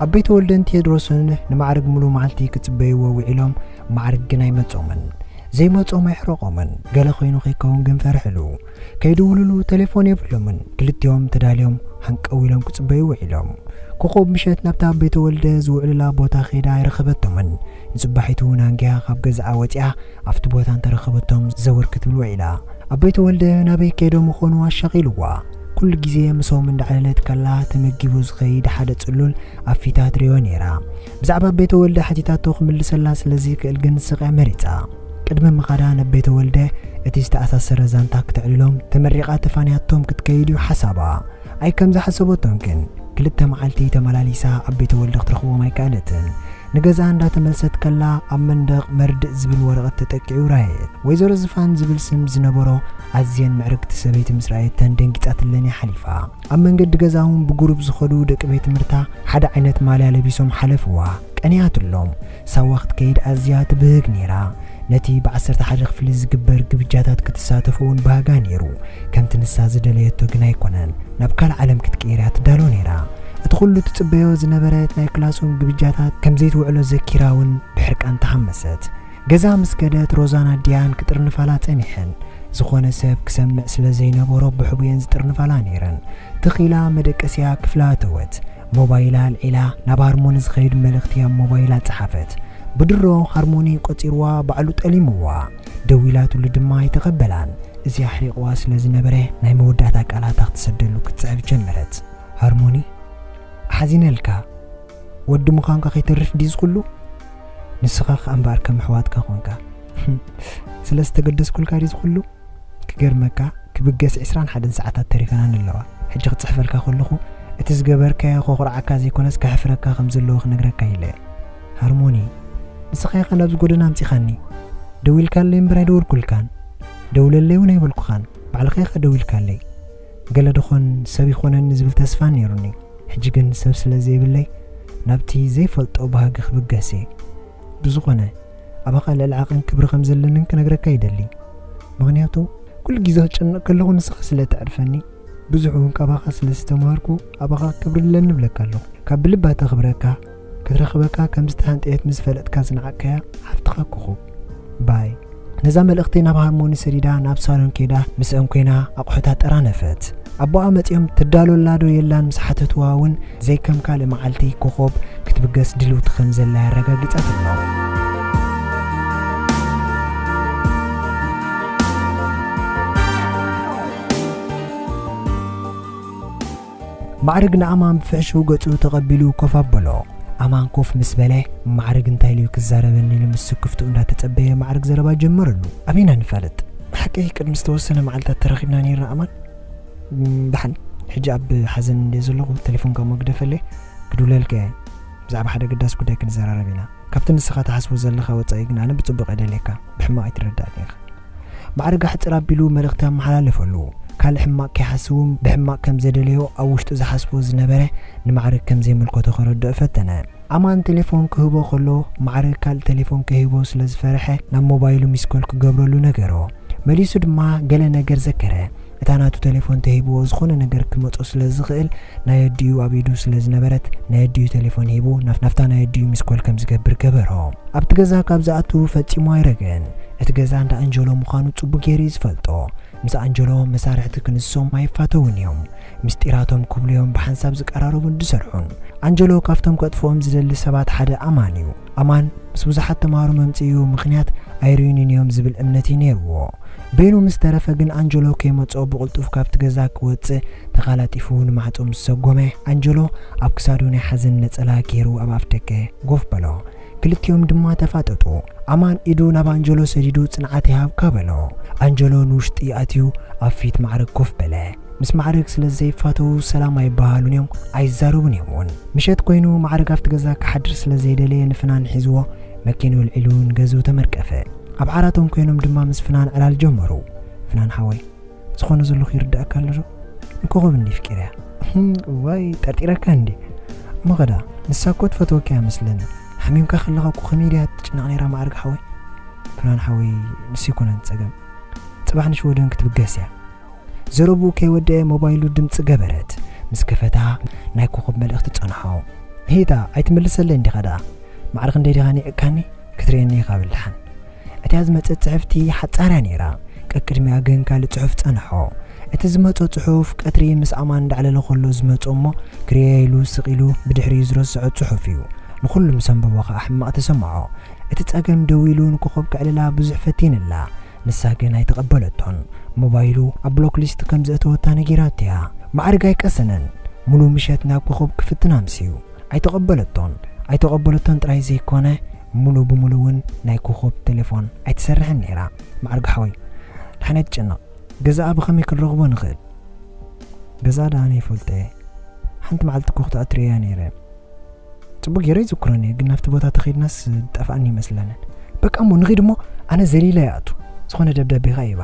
ኣበይ ተወልደን ቴድሮስን ንማዕርግ ሙሉ መዓልቲ ክጽበይዎ ውዒሎም፣ ማዕርግ ግን ኣይመጾምን። ዘይመጾም ኣይሕረቆምን። ገለ ኮይኑ ከይከውን ግን ፈርሕሉ። ከይድውልሉ ቴሌፎን የብሎምን። ክልቲኦም ተዳልዮም ሃንቀው ኢሎም ክጽበዩ ውዒሎም። ኮኾብ ምሸት ናብታ ኣበይ ተወልደ ዝውዕሉላ ቦታ ከይዳ ኣይረኸበቶምን። ንጽባሒቱ እውን ኣንጊሃ ካብ ገዛኣ ወጺኣ ኣብቲ ቦታ እንተረኸበቶም ዘወር ክትብል ውዒላ። ኣበይ ተወልደ ናበይ ከይዶም ምኾኑ ኣሻቒልዋ። ኩሉ ግዜ ምስኦም እንዳዕለለት ከላ ተመጊቡ ዝኸይድ ሓደ ጽሉል ኣብ ፊታ ትርእዮ ነይራ። ብዛዕባ ኣበይ ተወልደ ሓቲታቶ ክምልሰላ ስለ ዘይክእል ግን ስቕ እያ መሪጻ። ቅድሚ ምኻዳ ነኣበይ ተወልደ እቲ ዝተኣሳሰረ ዛንታ ክተዕልሎም ተመሪቓ ተፋንያቶም ክትከይድ እዩ ሓሳባ። ኣይ ከም ዝሓሰበቶን ግን ክልተ መዓልቲ ተመላሊሳ ኣበይ ተወልደ ክትረኽቦም ኣይከኣለትን። ንገዛኣ እንዳተመልሰት ከላ ኣብ መንደቕ መርድእ ዝብል ወረቐት ተጠቂዑ ረኣየት። ወይዘሮ ዝፋን ዝብል ስም ዝነበሮ ኣዝየን ምዕርግቲ ሰበይቲ ምስ ረኣየተን ደንጊጻትለን እያ ሓሊፋ። ኣብ መንገዲ ገዛ እውን ብጉሩብ ዝኸዱ ደቂ ቤት ትምህርታ ሓደ ዓይነት ማልያ ለቢሶም ሓለፍዋ። ቀኒኣትሎም። ሳዋ ክትከይድ ኣዝያ ትብህግ ነይራ። ነቲ ብዓሰርተ ሓደ ክፍሊ ዝግበር ግብጃታት ክትሳተፍ እውን ባህጋ ነይሩ። ከምቲ ንሳ ዝደለየቶ ግን ኣይኮነን። ናብ ካልእ ዓለም ክትቅየር እያ ትዳሎ ነይራ። እቲ ኩሉ ትጽበዮ ዝነበረት ናይ ክላሶም ግብጃታት ከም ዘይትውዕሎ ዘኪራ እውን ብሕርቃን ተሃመሰት። ገዛ ምስ ከደት ሮዛን ኣዲኣን ክጥርንፋላ ጸኒሐን። ዝኾነ ሰብ ክሰምዕ ስለ ዘይነበሮ ብሕቡየን ዝጥርንፋላ ነይረን። ትኽ ኢላ መደቀስያ ክፍላ ኣተወት። ሞባይላ ኣልዒላ ናብ ሃርሞኒ ዝኸይድ መልእኽቲ ኣብ ሞባይላ ጸሓፈት። ብድሮ ሃርሞኒ ቆጺርዋ ባዕሉ ጠሊምዋ። ደዊላትሉ ድማ ኣይተቐበላን። እዚ ኣሕሪቕዋ ስለ ዝነበረ ናይ መወዳእታ ቃላታ ክትሰደሉ ክትጽሕፍ ጀመረት። ሃርሞኒ፣ ሓዚነልካ። ወዲ ምዃንካ ከይተርፍ ድዩ ዝኹሉ? ንስኻ ከኣ እምበኣር ከም ኣሕዋትካ ኾንካ። ስለ ዝተገደስኩልካ ድዩ ዝኹሉ? ክገርመካ፣ ክብገስ ዕስራን ሓደን ሰዓታት ተሪፈናኒ ኣለዋ። ሕጂ ክጽሕፈልካ ከለኹ፣ እቲ ዝገበርካዮ ከኹርዓካ ዘይኮነስ ከሕፍረካ ከም ዘለዎ ክነግረካ ኢለ። ሃርሞኒ፣ ንስኻ ኢኻ ናብዚ ጎደና ኣምጺኻኒ። ደዊልካለይ እምበር ኣይደወልኩልካን። ደውለለይ እውን ኣይበልኩኻን። ባዕልኻ ኢኻ ደዊልካለይ። ገለ ደኾን ሰብ ይኾነኒ ዝብል ተስፋ ነይሩኒ። ሕጂ ግን ሰብ ስለ ዘይብለይ ናብቲ ዘይፈልጦ ባህጊ ክብገስ እየ። ብዝኾነ፣ ኣባኻ ልዕሊ ዓቐን ክብሪ ከም ዘለንን ክነግረካ ይደሊ። ምኽንያቱ፣ ኩሉ ግዜ ክጨነቕ ከለኹ ንስኻ ስለ እተዕርፈኒ፣ ብዙሕ እውን ካባኻ ስለ ዝተምሃርኩ፣ ኣባኻ ክብሪ ኣለኒ እብለካ ኣለኹ። ካብ ብልባ ተኽብረካ፣ ክትረኽበካ ከም ዝተሃንጠየት ምስ ፈለጥካ ዝነዓቕካያ ሓፍትኻ ኮኾብ። ባይ። ነዛ መልእኽቲ ናብ ሃርሞኒ ሰዲዳ ናብ ሳሎን ከይዳ ምስአን ኮይና ኣቑሑታ ጠራነፈት። ኣቦኣ መጺኦም ትዳሎ ኣላ ዶ የላን ምስ ሓተትዋ እውን ዘይከም ካልእ መዓልቲ ኮኾብ ክትብገስ ድልውቲ ከም ዘላ ኣረጋጊጻትሎም። ማዕርግ ንኣማን ብፍሕሽው ገጹ ተቐቢሉ ኮፍ ኣበሎ። ኣማን ኮፍ ምስ በለ፣ ማዕርግ እንታይ ኢሉ ክዛረበኒ ኢሉ ምስ ስክፍትኡ እንዳተጸበየ ማዕርግ ዘረባ ጀመረሉ። ኣበይ ኢና ንፋለጥ? ብሓቂ ቅድሚ ዝተወሰነ መዓልታት ተራኺብና ነይርና ኣማን። እም፣ ደሓን። ሕጂ ኣብ ሓዘን እንድየ ዘለኹ፣ ቴሌፎንካ እሞ ግደፈለይ፣ ክድውለልካ እየ። ብዛዕባ ሓደ ኣገዳሲ ጉዳይ ክንዘራረብ ኢና። ካብቲ ንስኻ ትሓስቦ ዘለኻ ወጻኢ ግን ኣነ ብጽቡቕ እደልየካ፣ ብሕማቕ ኣይትረዳእኒ ኢኻ። ማዕርግ ኣሕጽር ኣቢሉ መልእኽቲ ኣመሓላለፈሉ። ካልእ ሕማቕ ከይሓስብ እውን ብሕማቕ ከም ዘደለዮ ኣብ ውሽጡ ዝሓስቦ ዝነበረ ንማዕርግ ከም ዘይምልከቶ ከረድኦ ፈተነ። ኣማን ቴሌፎን ክህቦ ከሎ፣ ማዕርግ ካልእ ቴሌፎን ከይህቦ ስለ ዝፈርሐ፣ ናብ ሞባይሉ ሚስኮል ክገብረሉ ነገሮ። መሊሱ ድማ ገለ ነገር ዘከረ። እታ ናቱ ቴሌፎን ተሂብዎ ዝኾነ ነገር ክመጾ ስለ ዝኽእል፣ ናይ ኣዲኡ ኣብ ኢዱ ስለ ዝነበረት፣ ናይ ኣዲኡ ቴሌፎን ሂቡ ናብ፣ ናብታ ናይ ኣዲኡ ሚስኮል ከም ዝገብር ገበሮ። ኣብቲ ገዛ ካብ ዝኣቱ ፈጺሙ ኣይረገን። እቲ ገዛ እንዳ ኣንጀሎ ምዃኑ ጽቡቕ ገይሩ እዩ ዝፈልጦ። ምስ ኣንጀሎ መሳርሕቲ ክንሶም ኣይፋተውን እዮም። ምስጢራቶም ክብሉ እዮም ብሓንሳብ ዝቀራረቡን ዝሰርሑን። ኣንጀሎ ካብቶም ከጥፍኦም ዝደሊ ሰባት ሓደ ኣማን እዩ። ኣማን ምስ ብዙሓት ተምሃሮ መምጽኢኡ ምኽንያት ኣይርእዩንን እዮም ዝብል እምነት እዩ ነይርዎ። በይኑ ምስ ተረፈ ግን ኣንጀሎ ከይመጽኦ ብቕልጡፍ ካብቲ ገዛ ክወጽእ ተቓላጢፉ ንማዕጾ ምስ ሰጎመ፣ ኣንጀሎ ኣብ ክሳዱ ናይ ሓዘን ነጸላ ገይሩ ኣብ ኣፍደገ ጎፍ በሎ። ክልቲኦም ድማ ተፋጠጡ። ኣማን ኢዱ ናብ ኣንጀሎ ሰዲዱ ጽንዓት ይሃብካ በሎ። ኣንጀሎ ንውሽጢ ኣትዩ ኣብ ፊት ማዕርግ ኮፍ በለ። ምስ ማዕርግ ስለ ዘይፋተዉ ሰላም ኣይበሃሉን እዮም፣ ኣይዛረቡን እዮም እውን። ምሸት ኮይኑ ማዕርግ ኣብቲ ገዛ ክሓድር ስለ ዘይደለየ ንፍናን ሒዝዎ መኪንኡ ኣልዒሉ ንገዝኡ ተመርቀፈ። ኣብ ዓራቶም ኮይኖም ድማ ምስ ፍናን ዕላል ጀመሩ። ፍናን ሓወይ፣ ዝኾነ ዘለኹ ይርድኣካ ኣሎ ዶ? ንኮኾብ እንዲ ፍቂረያ። እዋይ፣ ጠርጢረካ እንዲ። እሞ ኸዳ፣ ንሳ እኮ ትፈትወካ እያ መስለኒ። ሓሚምካ ከለኻ እኮ ከመይ ድያ ትጭነቕ ነይራ ማዕርግ ሓወይ? ፍናን ሓወይ፣ ንሱ ኣይኮነን ጸገም። ጽባሕ ንሽወደን ክትብገስ እያ። ዘረብኡ ከይወደአ ሞባይሉ ድምጺ ገበረት። ምስ ከፈታ ናይ ኮኾብ መልእኽቲ ጸንሖ። ሄታ ኣይትምልሰለይ እንዲኻ ደኣ? ማዕረ ክንደይ ዲኻ ኒዕካኒ? ክትርእየኒ ኢኻ ብልሓን። እቲያ ዝመጸት ጽሕፍቲ ሓጻርያ ነይራ። ቀቅድሚያ ግን ካልእ ጽሑፍ ጸንሖ። እቲ ዝመጾ ጽሑፍ ቀትሪ ምስ ኣማን እንዳዕለለ ከሎ ዝመጾ እሞ ክርየ ኢሉ ስቕ ኢሉ ብድሕሪኡ ዝረስዖ ጽሑፍ እዩ። ንኹሉ ምስ ኣንበቦ ኸኣ ሕማቕ ተሰምዖ። እቲ ጸገም ደው ኢሉ ንኮኾብ ከዕልላ ብዙሕ ፈቲንላ። ንሳ ግን ኣይተቐበለቶን። ሞባይሉ ኣብ ብሎክ ሊስት ከም ዘእተወታ ነጊራቶ እያ። ማዕርግ ኣይቀሰነን። ሙሉ ምሸት ናብ ኮኾብ ክፍትን ኣምስዩ። ኣይተቐበለቶን። ኣይተቐበለቶን ጥራይ ዘይኮነ፣ ሙሉ ብሙሉ እውን ናይ ኮኾብ ቴሌፎን ኣይትሰርሕን ነይራ። ማዕርግ ሓወይ፣ ንሓና ኣይትጨነቕ። ገዛኣ ብኸመይ ክንረኽቦ ንኽእል? ገዛኣ ደኣ ኣነ ይፈልጦ እየ። ሓንቲ መዓልቲ እኮ ክትኣትር እያ ነይረ። ጽቡቅ ገይረ ይዝክሮን እየ፣ ግን ናብቲ ቦታ ተኸይድናስ ዝጠፍኣኒ ይመስለንን። በቃ እሞ ንኺድ እሞ፣ ኣነ ዘሊለ ይኣቱ። ዝኾነ ደብዳቤ ኸኣ ይባ።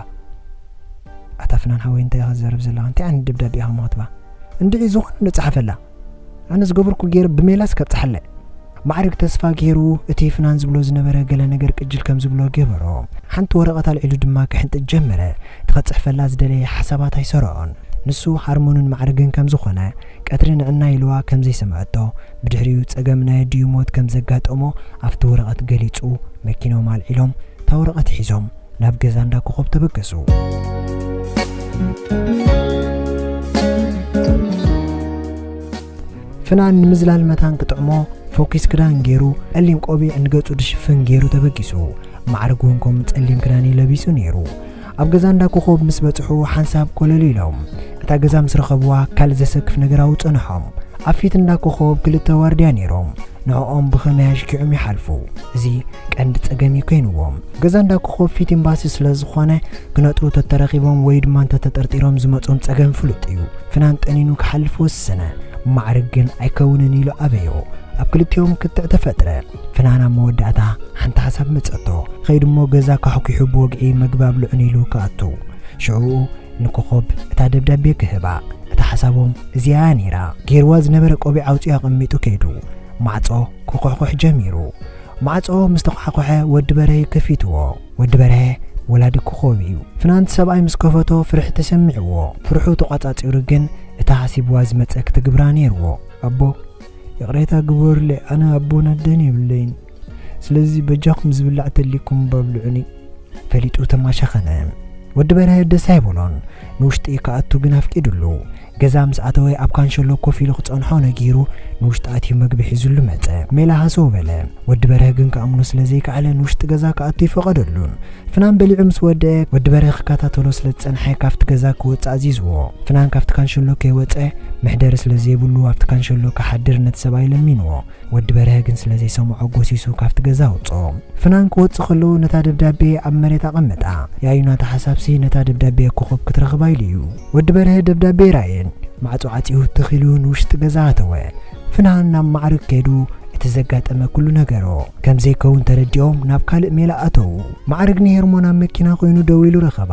ኣታ ፍናን ሓወይ፣ እንታይ ኢኻ ትዛረብ ዘለኻ? እንታይ ዓይነት ደብዳቤ ኢኻ እሞ ክትባ? እንድዒ ዝኾነ ንጽሓፈላ። ኣነ ዝገበርኩ ገይረ ብሜላስ ከብጽሓለ። ማዕርግ ተስፋ ገይሩ እቲ ፍናን ዝብሎ ዝነበረ ገለ ነገር ቅጅል ከም ዝብሎ ገበሮ። ሓንቲ ወረቐት ኣልዒሉ ድማ ክሕንጥጥ ጀመረ። እቲ ከጽሕፈላ ዝደለየ ሓሳባት ኣይሰረዖን። ንሱ ሃርሞንን ማዕርግን ከም ዝኾነ፣ ቀትሪ ንዕና ኢልዋ ከም ዘይሰምዐቶ፣ ብድሕሪኡ ጸገም ናይ ኣዲኡ ሞት ከም ዘጋጠሞ ኣብቲ ወረቐት ገሊጹ፣ መኪኖም ኣልዒሎም እታ ወረቐት ሒዞም ናብ ገዛ እንዳ ኮኾብ ተበገሱ። ፍናን ንምዝላል መታን ክጥዕሞ ፎኪስ ክዳን ገይሩ፣ ጸሊም ቆቢዕ ንገጹ ድሽፍን ገይሩ ተበጊሱ። ማዕርግ እውን ከምኡ ጸሊም ክዳን እዩ ለቢሱ ነይሩ። ኣብ ገዛ እንዳ ኮኾብ ምስ በጽሑ ሓንሳብ ኮለል ኢሎም። እታ ገዛ ምስ ረኸብዋ ካልእ ዘሰክፍ ነገር ኣብኡ ጸንሖም። ኣብ ፊት እንዳ ኮኾብ ክልተ ዋርድያ ነይሮም። ንዕኦም ብኸመይ ኣሽኪዖም ይሓልፉ? እዚ ቀንዲ ጸገም እዩ ኮይንዎም። ገዛ እንዳ ኮኾብ ፊት ኤምባሲ ስለ ዝኾነ ክነጥሩ ተተረኺቦም ወይ ድማ እንተተጠርጢሮም ዝመጾም ጸገም ፍሉጥ እዩ። ፍናን ጠኒኑ ክሓልፍ ወሰነ። ማዕርግ ግን ኣይከውንን ኢሉ ኣበዮ። ኣብ ክልቲኦም ክትዕ ተፈጥረ። ፍናን ኣብ መወዳእታ ሓንቲ ሓሳብ መጸቶ። ኸይዱ እሞ ገዛ ካሕኲሑ ብወግዒ መግቢ ኣብልዑኒ ኢሉ ክኣቱ። ሽዑ ንኮኾብ እታ ደብዳቤ ክህባ። እታ ሓሳቦም እዚኣ እያ ነይራ። ገይርዋ ዝነበረ ቆቢዕ ኣውጺኡ ኣቐሚጡ ከይዱ። ማዕጾ ክኹሕኩሕ ጀሚሩ። ማዕጾ ምስ ተኳሕኮሐ ወዲ በርሀ ከፊትዎ። ወዲ በርሀ ወላዲ ኮኾብ እዩ። ፍናን እቲ ሰብኣይ ምስ ከፈቶ ፍርሒ ተሰሚዕዎ። ፍርሑ ተቋጻጺሩ ግን እታ ሓሲብዋ ዝመጸ ክትግብራ ነይርዎ። ኣቦ፣ ይቕሬታ ግበሩለይ፣ ኣነ ኣቦን ኣደን የብለይን። ስለዚ በጃኹም ዝብላዕ ተልይኩም እባ ኣብልዑኒ። ፈሊጡ ተማሸኸነ። ወዲ በርሀ ደስ ኣይበሎን። ንውሽጢ ክኣቱ ግን ኣፍቂዱሉ። ገዛ ምስ ኣተወ ኣብ ካንሸሎ ኮፍ ኢሉ ክጸንሖ ነጊሩ ንውሽጢ ኣትዩ መግቢ ሒዙሉ መጸ። ሜላ ሃሰው በለ። ወዲ በርሀ ግን ክኣምኖ ስለ ዘይከኣለ ንውሽጢ ገዛ ክኣቱ ይፈቐደሉን። ፍናን በሊዑ ምስ ወደአ ወዲ በርሀ ክከታተሎ ስለ ዝጸንሐ ካብቲ ገዛ ክወጽእ ኣዚዝዎ። ፍናን ካብቲ ካንሸሎ ከይወጸ መሕደሪ ስለ ዘይብሉ ኣብቲ ካንሸሎ ክሓድር ነቲ ሰብኣይ ለሚንዎ። ወዲ በርሀ ግን ስለ ዘይሰምዖ ጎሲሱ ካብቲ ገዛ ኣውጽኦ። ፍናን ክወጽእ ከለዉ ነታ ደብዳቤ ኣብ መሬት ኣቐመጣ። ያዩ ናታ ሓሳብሲ ነታ ደብዳቤ ኮኾብ ክትረኽባ ኢሉ እዩ። ወዲ በርሀ ደብዳቤ ኣይረኣየን። ማዕጾ ዓጺዩ ትኽ ኢሉ ንውሽጢ ገዛ ኣተወ። ፍናን ናብ ማዕርግ ከይዱ እቲ ዘጋጠመ ኩሉ ነገሮ። ከም ዘይከውን ተረዲኦም ናብ ካልእ ሜላ ኣተዉ። ማዕርግ ንሄርሞን ኣብ መኪና ኮይኑ ደው ኢሉ ረኸባ።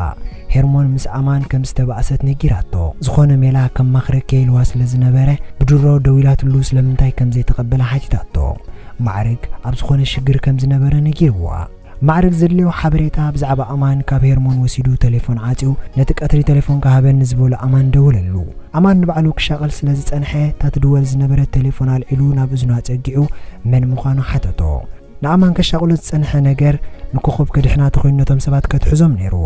ሄርሞን ምስ ኣማን ከም ዝተባእሰት ነጊራቶ። ዝኾነ ሜላ ከማኽረኪ ኢልዋ ስለ ዝነበረ ብድሮ ደዊላትሉ ስለምንታይ ከም ዘይተቐበላ ሓቲታቶ። ማዕርግ ኣብ ዝኾነ ሽግር ከም ዝነበረ ነጊርዋ። ማዕርግ ዘድልዮ ሓበሬታ ብዛዕባ ኣማን ካብ ሄርሞን ወሲዱ ቴሌፎን ዓጽዩ ነቲ ቀትሪ ቴሌፎን ክሃበኒ ዝበሎ ኣማን ደወለሉ። ኣማን ንባዕሉ ክሻቐል ስለ ዝጸንሐ እታ ትድወል ዝነበረት ቴሌፎን ኣልዒሉ ናብ እዝኑ ኣጸጊዑ መን ምዃኑ ሓተቶ። ንኣማን ከሻቕሎ ዝጸንሐ ነገር ንኮኾብ ከድሕና ተኾይኑ ነቶም ሰባት ከትሕዞም ነይርዎ።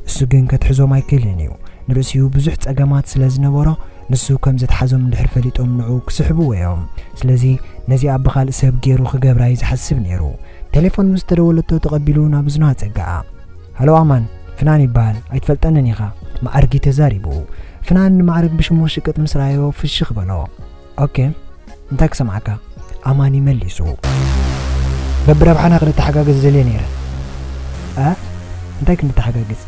እሱ ግን ከትሕዞም ኣይክእልን እዩ። ንርእሲኡ ብዙሕ ጸገማት ስለ ዝነበሮ ንሱ ከም ዘትሓዞም እንድሕር ፈሊጦም ንዕኡ ክስሕብዎ እዮም። ስለዚ ነዚኣ ብኻልእ ሰብ ገይሩ ክገብራ እዩ ዝሓስብ ነይሩ። ቴሌፎን ምስ ተደወለቶ ተቐቢሉ ናብ እዝኑ ኣጸግዓ። ሃሎ ኣማን፣ ፍናን ይበሃል፣ ኣይትፈልጠንን ኢኻ። ማዕርግ እዩ ተዛሪቡ። ፍናን ንማዕርግ ብሽሙ ሽቅጥ ምስ ረኣዮ ፍሽኽ በሎ። ኦኬ፣ እንታይ ክሰምዓካ? ኣማን ይመሊሱ። በብረብሓና ክንተሓጋገዝ ደልየ ነይረ። እ? እንታይ ክንተሓጋገዝ?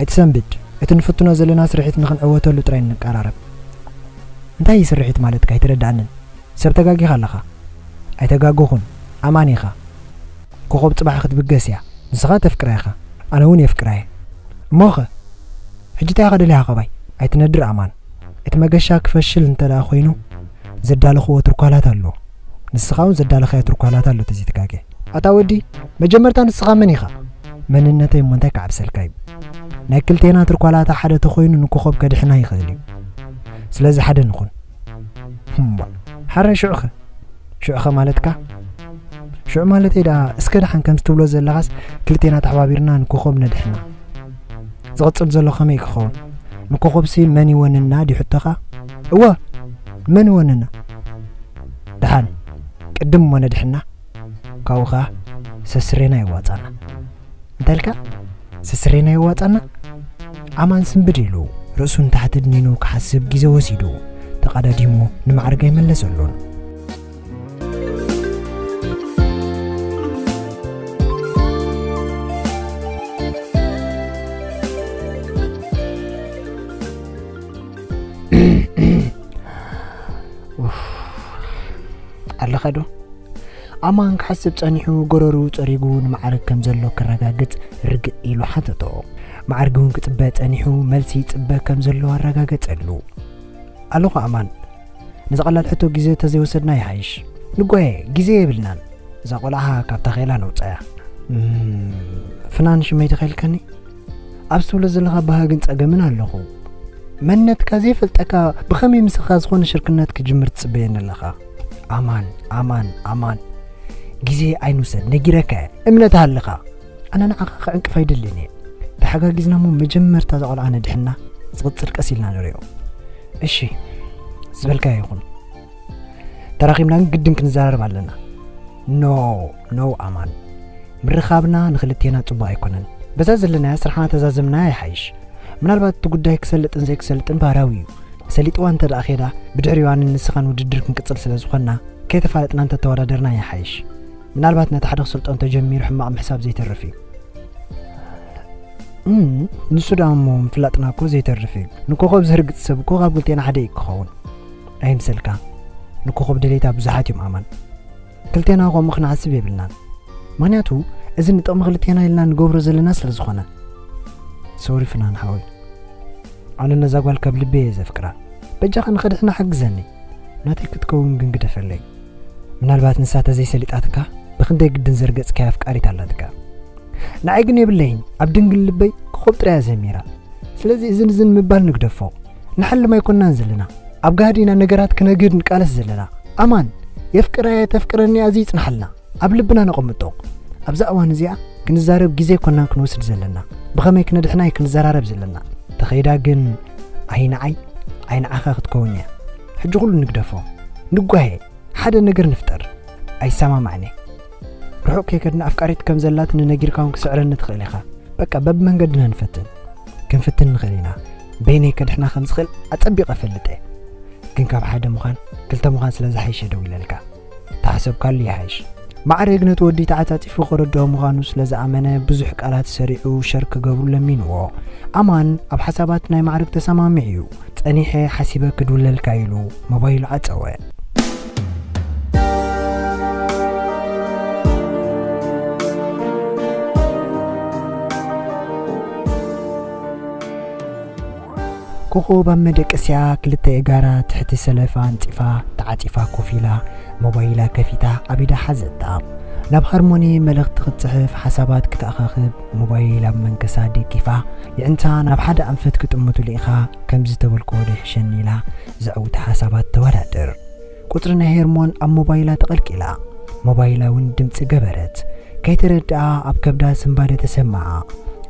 ኣይትሰንብድ። እቲ ንፍትኖ ዘለና ስርሒት ንኽንዕወተሉ ጥራይ ንቀራረብ። እንታይ እዩ ስርሒት ማለትካ? ኣይተረድኣንን። ሰብ ተጋጊኻ ኣለኻ። ኣይተጋገኹን። ኣማን ኢኻ። ኮኾብ ጽባሕ ክትብገስ እያ። ንስኻ ተፍቅራ ኢኻ። ኣነ እውን የፍቅራ እየ። እሞኸ? ሕጂ እንታይ ኢኻ ደሊኻ ካባይ? ኣይትነድር ኣማን። እቲ መገሻ ክፈሽል እንተ ደኣ ኮይኑ፣ ዘዳለኽዎ ትርኳላት ኣሎ። ንስኻ እውን ዘዳለኻዮ ትርኳላት ኣሎ፣ ተዘይትጋገ። ኣታ ወዲ፣ መጀመርታ ንስኻ መን ኢኻ? መንነተይ እሞ እንታይ ክዓብሰልካ እዩ? ናይ ክልቴና ትርኳላታ ሓደ ተኾይኑ ንኮኾብ ከድሕና ይኽእል እዩ። ስለዚ ሓደ ንኹን። እምቧ፣ ሓረ ሽዑኸ? ሽዑኸ ማለትካ? ሽዑ ማለተይ ደኣ፣ እስከ ደሓን ከምዚ ትብሎ ዘለኻስ፣ ክልቴና ተሓባቢርና ንኮኾብ ነድሕና። ዝቕጽል ዘሎ ከመይ ክኸውን? ንኮኾብሲ መን ይወንና ድዩ ሕቶኻ? እወ፣ መን ይወንና? ደሓን፣ ቅድም እሞ ነድሕና፣ ካብኡ ኸኣ ሰስሬና የዋጻና። እንታይ ኢልካ? ሰስሬና የዋጻና? ኣማን ስንብድ ኢሉ፣ ርእሱ ንታሕቲ ድኒኑ ክሓስብ ግዜ ወሲዱ፣ ተቐዳዲሙ ንማዕርግ ኣይመለሰሉን። ኡፍ። ኣለኻ ዶ? ኣማን ክሓስብ ጸኒሑ፣ ጎረሩ ጸሪጉ ንማዕርግ ከም ዘሎ ከረጋግጽ ርግእ ኢሉ ሓተቶ። ማዕርግ እውን ክጽበ ጸኒሑ፣ መልሲ ይጽበ ከም ዘሎ ኣረጋገጸሉ። ኣለኹ ኣማን፣ ነዛ ቀላል ሕቶ ግዜ ተዘይወሰድና ይሓይሽ። ንጓየ፣ ግዜ የብልናን። እዛ ቆልዓ ካብታ ኸይላ ነውጻያ። እም፣ ፍናን ሽመይ ተኸልከኒ? ኣብ ትብሎ ዘለኻ ባህግን ጸገምን ኣለኹ። መንነትካ ዘይፈልጠካ ብኸመይ ምስኻ ዝኾነ ሽርክነት ክጅምር ትጽበየኒ ኣለኻ? ኣማን፣ ኣማን፣ ኣማን። ግዜ ኣይንውሰድ፣ ነጊረካ እየ። እምነት ሃልኻ። ኣነ ንዓኻ ክዕንቅፍ ኣይደልን እየ። ተሓጋጊዝና እሞ መጀመርታ እዛ ቆልዓ ነድሕና፣ ዝቕጽል ቀስ ኢልና ንሪኦ። እሺ፣ ዝበልካዮ ይኹን። ተራኺብና ግን ግድን ክንዘራረብ ኣለና። ኖ፣ ኖ ኣማን። ምርኻብና ንኽልቴና ጽቡቕ ኣይኮነን። በዛ ዘለናያ ስራሕና ተዛዘምናያ ይሓይሽ። ምናልባት እቲ ጉዳይ ክሰልጥን ዘይክሰልጥን ባህራዊ እዩ። ሰሊጥዋ እንተ ደኣ ኼዳ፣ ብድሕሪዋን ንስኻን ውድድር ክንቅጽል ስለ ዝኾንና፣ ከይተፋለጥና እንተተወዳደርና ይሓይሽ። ምናልባት ነቲ ሓደ ክሰልጦ እንተጀሚሩ ሕማቕ ምሕሳብ ዘይተርፍ እዩ። እም፣ ንሱ ደኣ እሞ ምፍላጥና እኮ ዘይተርፍ እዩ። ንኮኾብ ዘርግጽ ሰብ እኮ ካብ ክልቴና ሓደ እዩ ክኸውን። ኣይምሰልካ፣ ንኮኾብ ደሌታ ብዙሓት እዮም ኣማን። ክልቴና ከምኡ ክንሓስብ የብልናን። ምኽንያቱ፣ እዚ ንጥቕሚ ክልቴና ኢልና ንገብሮ ዘለና ስለ ዝኾነ። ሶሪ ፍናን ሓወይ። ኣነ ነዛ ጓል ካብ ልበይ እየ ዘፍቅራ። በጃኻ ንኸድሕና ሓግዘኒ። ናተይ ክትከውን ግን ግደፈለይ። ምናልባት ንሳ ተዘይሰሊጣትካ፣ ብኽንደይ ግድን ዘርገጽካያ ኣፍቃሪት ኣላትካ። ንዓይ ግን የብለይን፣ ኣብ ድንግል ልበይ ኮኾብ ጥራይ እያ ዘሚራ። ስለዚ እዝን እዝን ምባል ንግደፎ። ንሓልም ኣይኮንናን ዘለና። ኣብ ጋህዲ ኢና ነገራት ክነግህድ ንቃለስ ዘለና። ኣማን፣ የፍቅራ እየ፣ ተፍቅረኒ እያ፣ እዚ ይጽንሓልና። ኣብ ልብና ነቐምጦ። ኣብዛ እዋን እዚኣ ክንዛረብ ግዜ ኣይኮንናን ክንወስድ ዘለና። ብኸመይ ክነድሕና እዩ ክንዘራረብ ዘለና። ተኸይዳ ግን ኣይ ንዓይ፣ ኣይ ንዓኻ ክትከውን እያ። ሕጂ ኩሉ ንግደፎ። ንጓየ፣ ሓደ ነገር ንፍጠር። ኣይሰማማዕን እየ። ርሑቕ ከይከድና ኣፍቃሪት ከም ዘላትኒ ነጊርካ እውን ክስዕረኒ ትኽእል ኢኻ። በቃ በብመንገድና ንፈትን። ክንፍትን ንኽእል ኢና። በይነይ ከድሕና ከም ዝኽእል ኣጸቢቐ እፈልጥ እየ። ግን ካብ ሓደ ምዃን፣ ክልተ ምዃን ስለ ዝሓይሸ ደው ኢለልካ። ተሓሰብካሉ ይሓይሽ። ማዕረግ ነቲ ወዲ ተዓጻጺፉ ከረድኦ ምዃኑ ስለ ዝኣመነ፣ ብዙሕ ቃላት ሰሪዑ ሸር ክገብሩ ለሚንዎ። ኣማን ኣብ ሓሳባት ናይ ማዕረግ ተሰማሚዑ እዩ። ጸኒሐ ሓሲበ ክድውለልካ ኢሉ ሞባይሉ ዓጸወ። ኮኾብ ኣብ መደቀስያ ክልተ የጋራ ትሕቲ ሰለፋ ኣንጺፋ ተዓጺፋ ኮፍ ኢላ ሞባይላ ከፊታ ኣብ ኢዳ ሓዘታ። ናብ ሃርሞኒ መልእኽቲ ክትጽሕፍ ሓሳባት ክትኣኻኽብ ሞባይል ኣብ መንከሳ ደጊፋ የዕንታ ናብ ሓደ ኣንፈት ክጥምቱ ልኢኻ ከምዚ ተበልክዎ ዶ ይሕሸኒ ኢላ ዘዕውታ ሓሳባት ተወዳድር። ቁጽሪ ናይ ሄርሞን ኣብ ሞባይላ ተቐልቂላ። ሞባይላ እውን ድምጺ ገበረት። ከይተረድኣ ኣብ ከብዳ ስንባደ ተሰምዓ።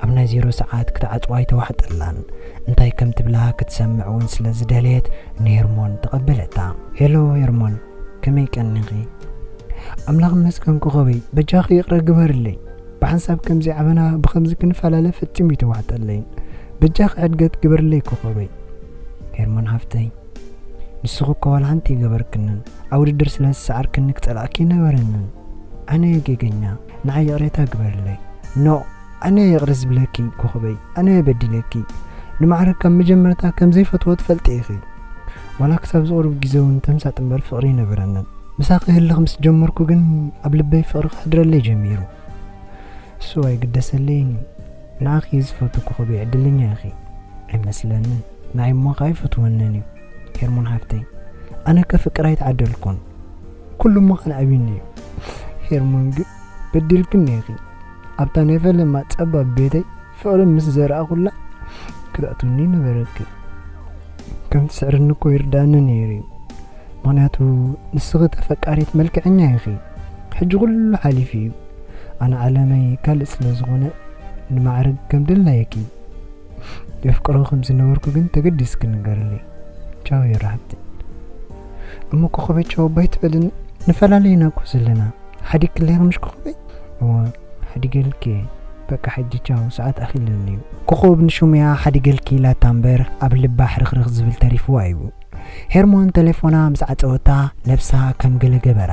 ኣብ ናይ ዜሮ ሰዓት ክትዓጽዋ ኣይተዋሕጠላን። እንታይ ከም ትብላ ክትሰምዕ እውን ስለ ዝደለየት ንሄርሞን ተቐበለታ። ሄሎ ሄርሞን፣ ከመይ ቀኒኺ? ኣምላኽ ይመስገን ኮኾበይ፣ በጃኺ ይቕረ ግበርለይ። ብሓንሳብ ከምዚ ዓበና ብኸምዚ ክንፈላለ ፈጺሙ ኣይተዋሕጠለይን። በጃኺ ሕድገት ግበርለይ ኮኾበይ። ሄርሞን ሓፍተይ፣ ንስኺ እኮ ዋላ ሓንቲ ኣይገበርክንን። ኣብ ውድድር ስለ ዝሰዓርክኒ ክጸልኣኪ ኣይነበረንን። ኣነ እየ ጌገኛ፣ ንዓይ ይቕሬታ ግበርለይ። ኖ፣ ኣነ እየ ይቕረ ዝብለኪ ኮኾበይ፣ ኣነ እየ በዲለኪ። ንማዕረግ ካብ መጀመርታ ከም ዘይፈትዎ ትፈልጢ ኢኺ። ዋላ ክሳብ ዝቕሩብ ግዜ እውን ተምሳጥ እምበር ፍቕሪ ኣይነበረንን። ምሳኺ ህልኽ ምስ ጀመርኩ ግን ኣብ ልበይ ፍቕሪ ክሕድረለይ ጀሚሩ። እሱ ኣይግደሰለይን እዩ። ንዓኺ እየ ዝፈቱ ኮኾበይ፣ ዕድለኛ ኢኺ። ኣይመስለንን። ንዓይ እሞ ከኣ ኣይፈትወንን እዩ። ሄርሞን ሓፍተይ፣ ኣነ ከፍቅር ኣይተዓደልኩን። ኩሉ እሞ ከነዕብዩኒ እዩ። ሄርሞን ግን በዲልክኒ ኢኺ። ኣብታ ናይ ፈለማ ጸባብ ቤተይ ፍቕሪ ምስ ዘርኣኹላ ክተእትውኒ ነበረኪ። ከም ትስዕርኒ እኮ ይርድኣኒ ነይሩ እዩ። ምኽንያቱ ንስኺ ተፈቃሪት መልክዐኛ ኢኺ። ሕጂ ኩሉ ሓሊፉ እዩ። ኣነ ዓለመይ ካልእ ስለ ዝኾነ ንማዕረግ ከም ድላየኪ የፍቅሮ ከም ዝነበርኩ ግን ተገዲስኪ ንገርለይ። ቻው የራሕቲ። እሞ ኮኸበይ ቻው ባይ ትበልን? ንፈላለየና እኮ ዘለና። ሓዲግክለይ ምሽ ኮኸበይ? እወ ሓዲገልኪ። በቃ ሕጂ ቻው፣ ሰዓት ኣኺልኒ እዩ። ኮኸብ ንሹምያ ሓዲገልኪ ኢላታ እምበር ኣብ ልባ ሕርኽርኽ ዝብል ተሪፍዋ እዩ። ሄርሞን ተሌፎና ምስ ዓጸወታ ነብሳ ከም ገለ ገበራ።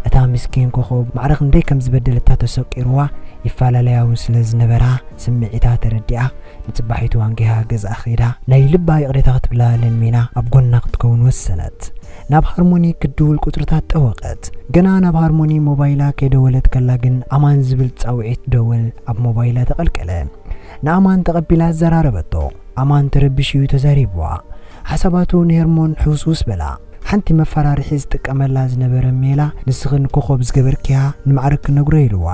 እታ ምስኪን ኮኸብ ማዕረ ክንደይ ከም ዝበደለታ ተሰቂርዋ ይፈላለያ እውን ስለ ዝነበራ ስምዒታ ተረዲኣ ንጽባሒቱ ኣንጊሃ ገዝኣ ኸይዳ ናይ ልባ ይቕሬታ ክትብላ ለሚና ኣብ ጎና ክትከውን ወሰነት። ናብ ሃርሞኒ ክትድውል ቁጽርታት ጠወቐት። ገና ናብ ሃርሞኒ ሞባይላ ከይደወለት ከላ ግን ኣማን ዝብል ጻውዒት ደወል ኣብ ሞባይላ ተቐልቀለ። ንኣማን ተቐቢላ ኣዘራረበቶ። ኣማን ተረቢሹ እዩ ተዛሪብዋ። ሓሳባቱ ንሄርሞን ሕውስውስ በላ። ሓንቲ መፈራርሒ ዝጥቀመላ ዝነበረ ሜላ፣ "ንስኽን ኮኾብ ዝገበርክያ ንማዕረግ ክነግሮ" ኢልዋ።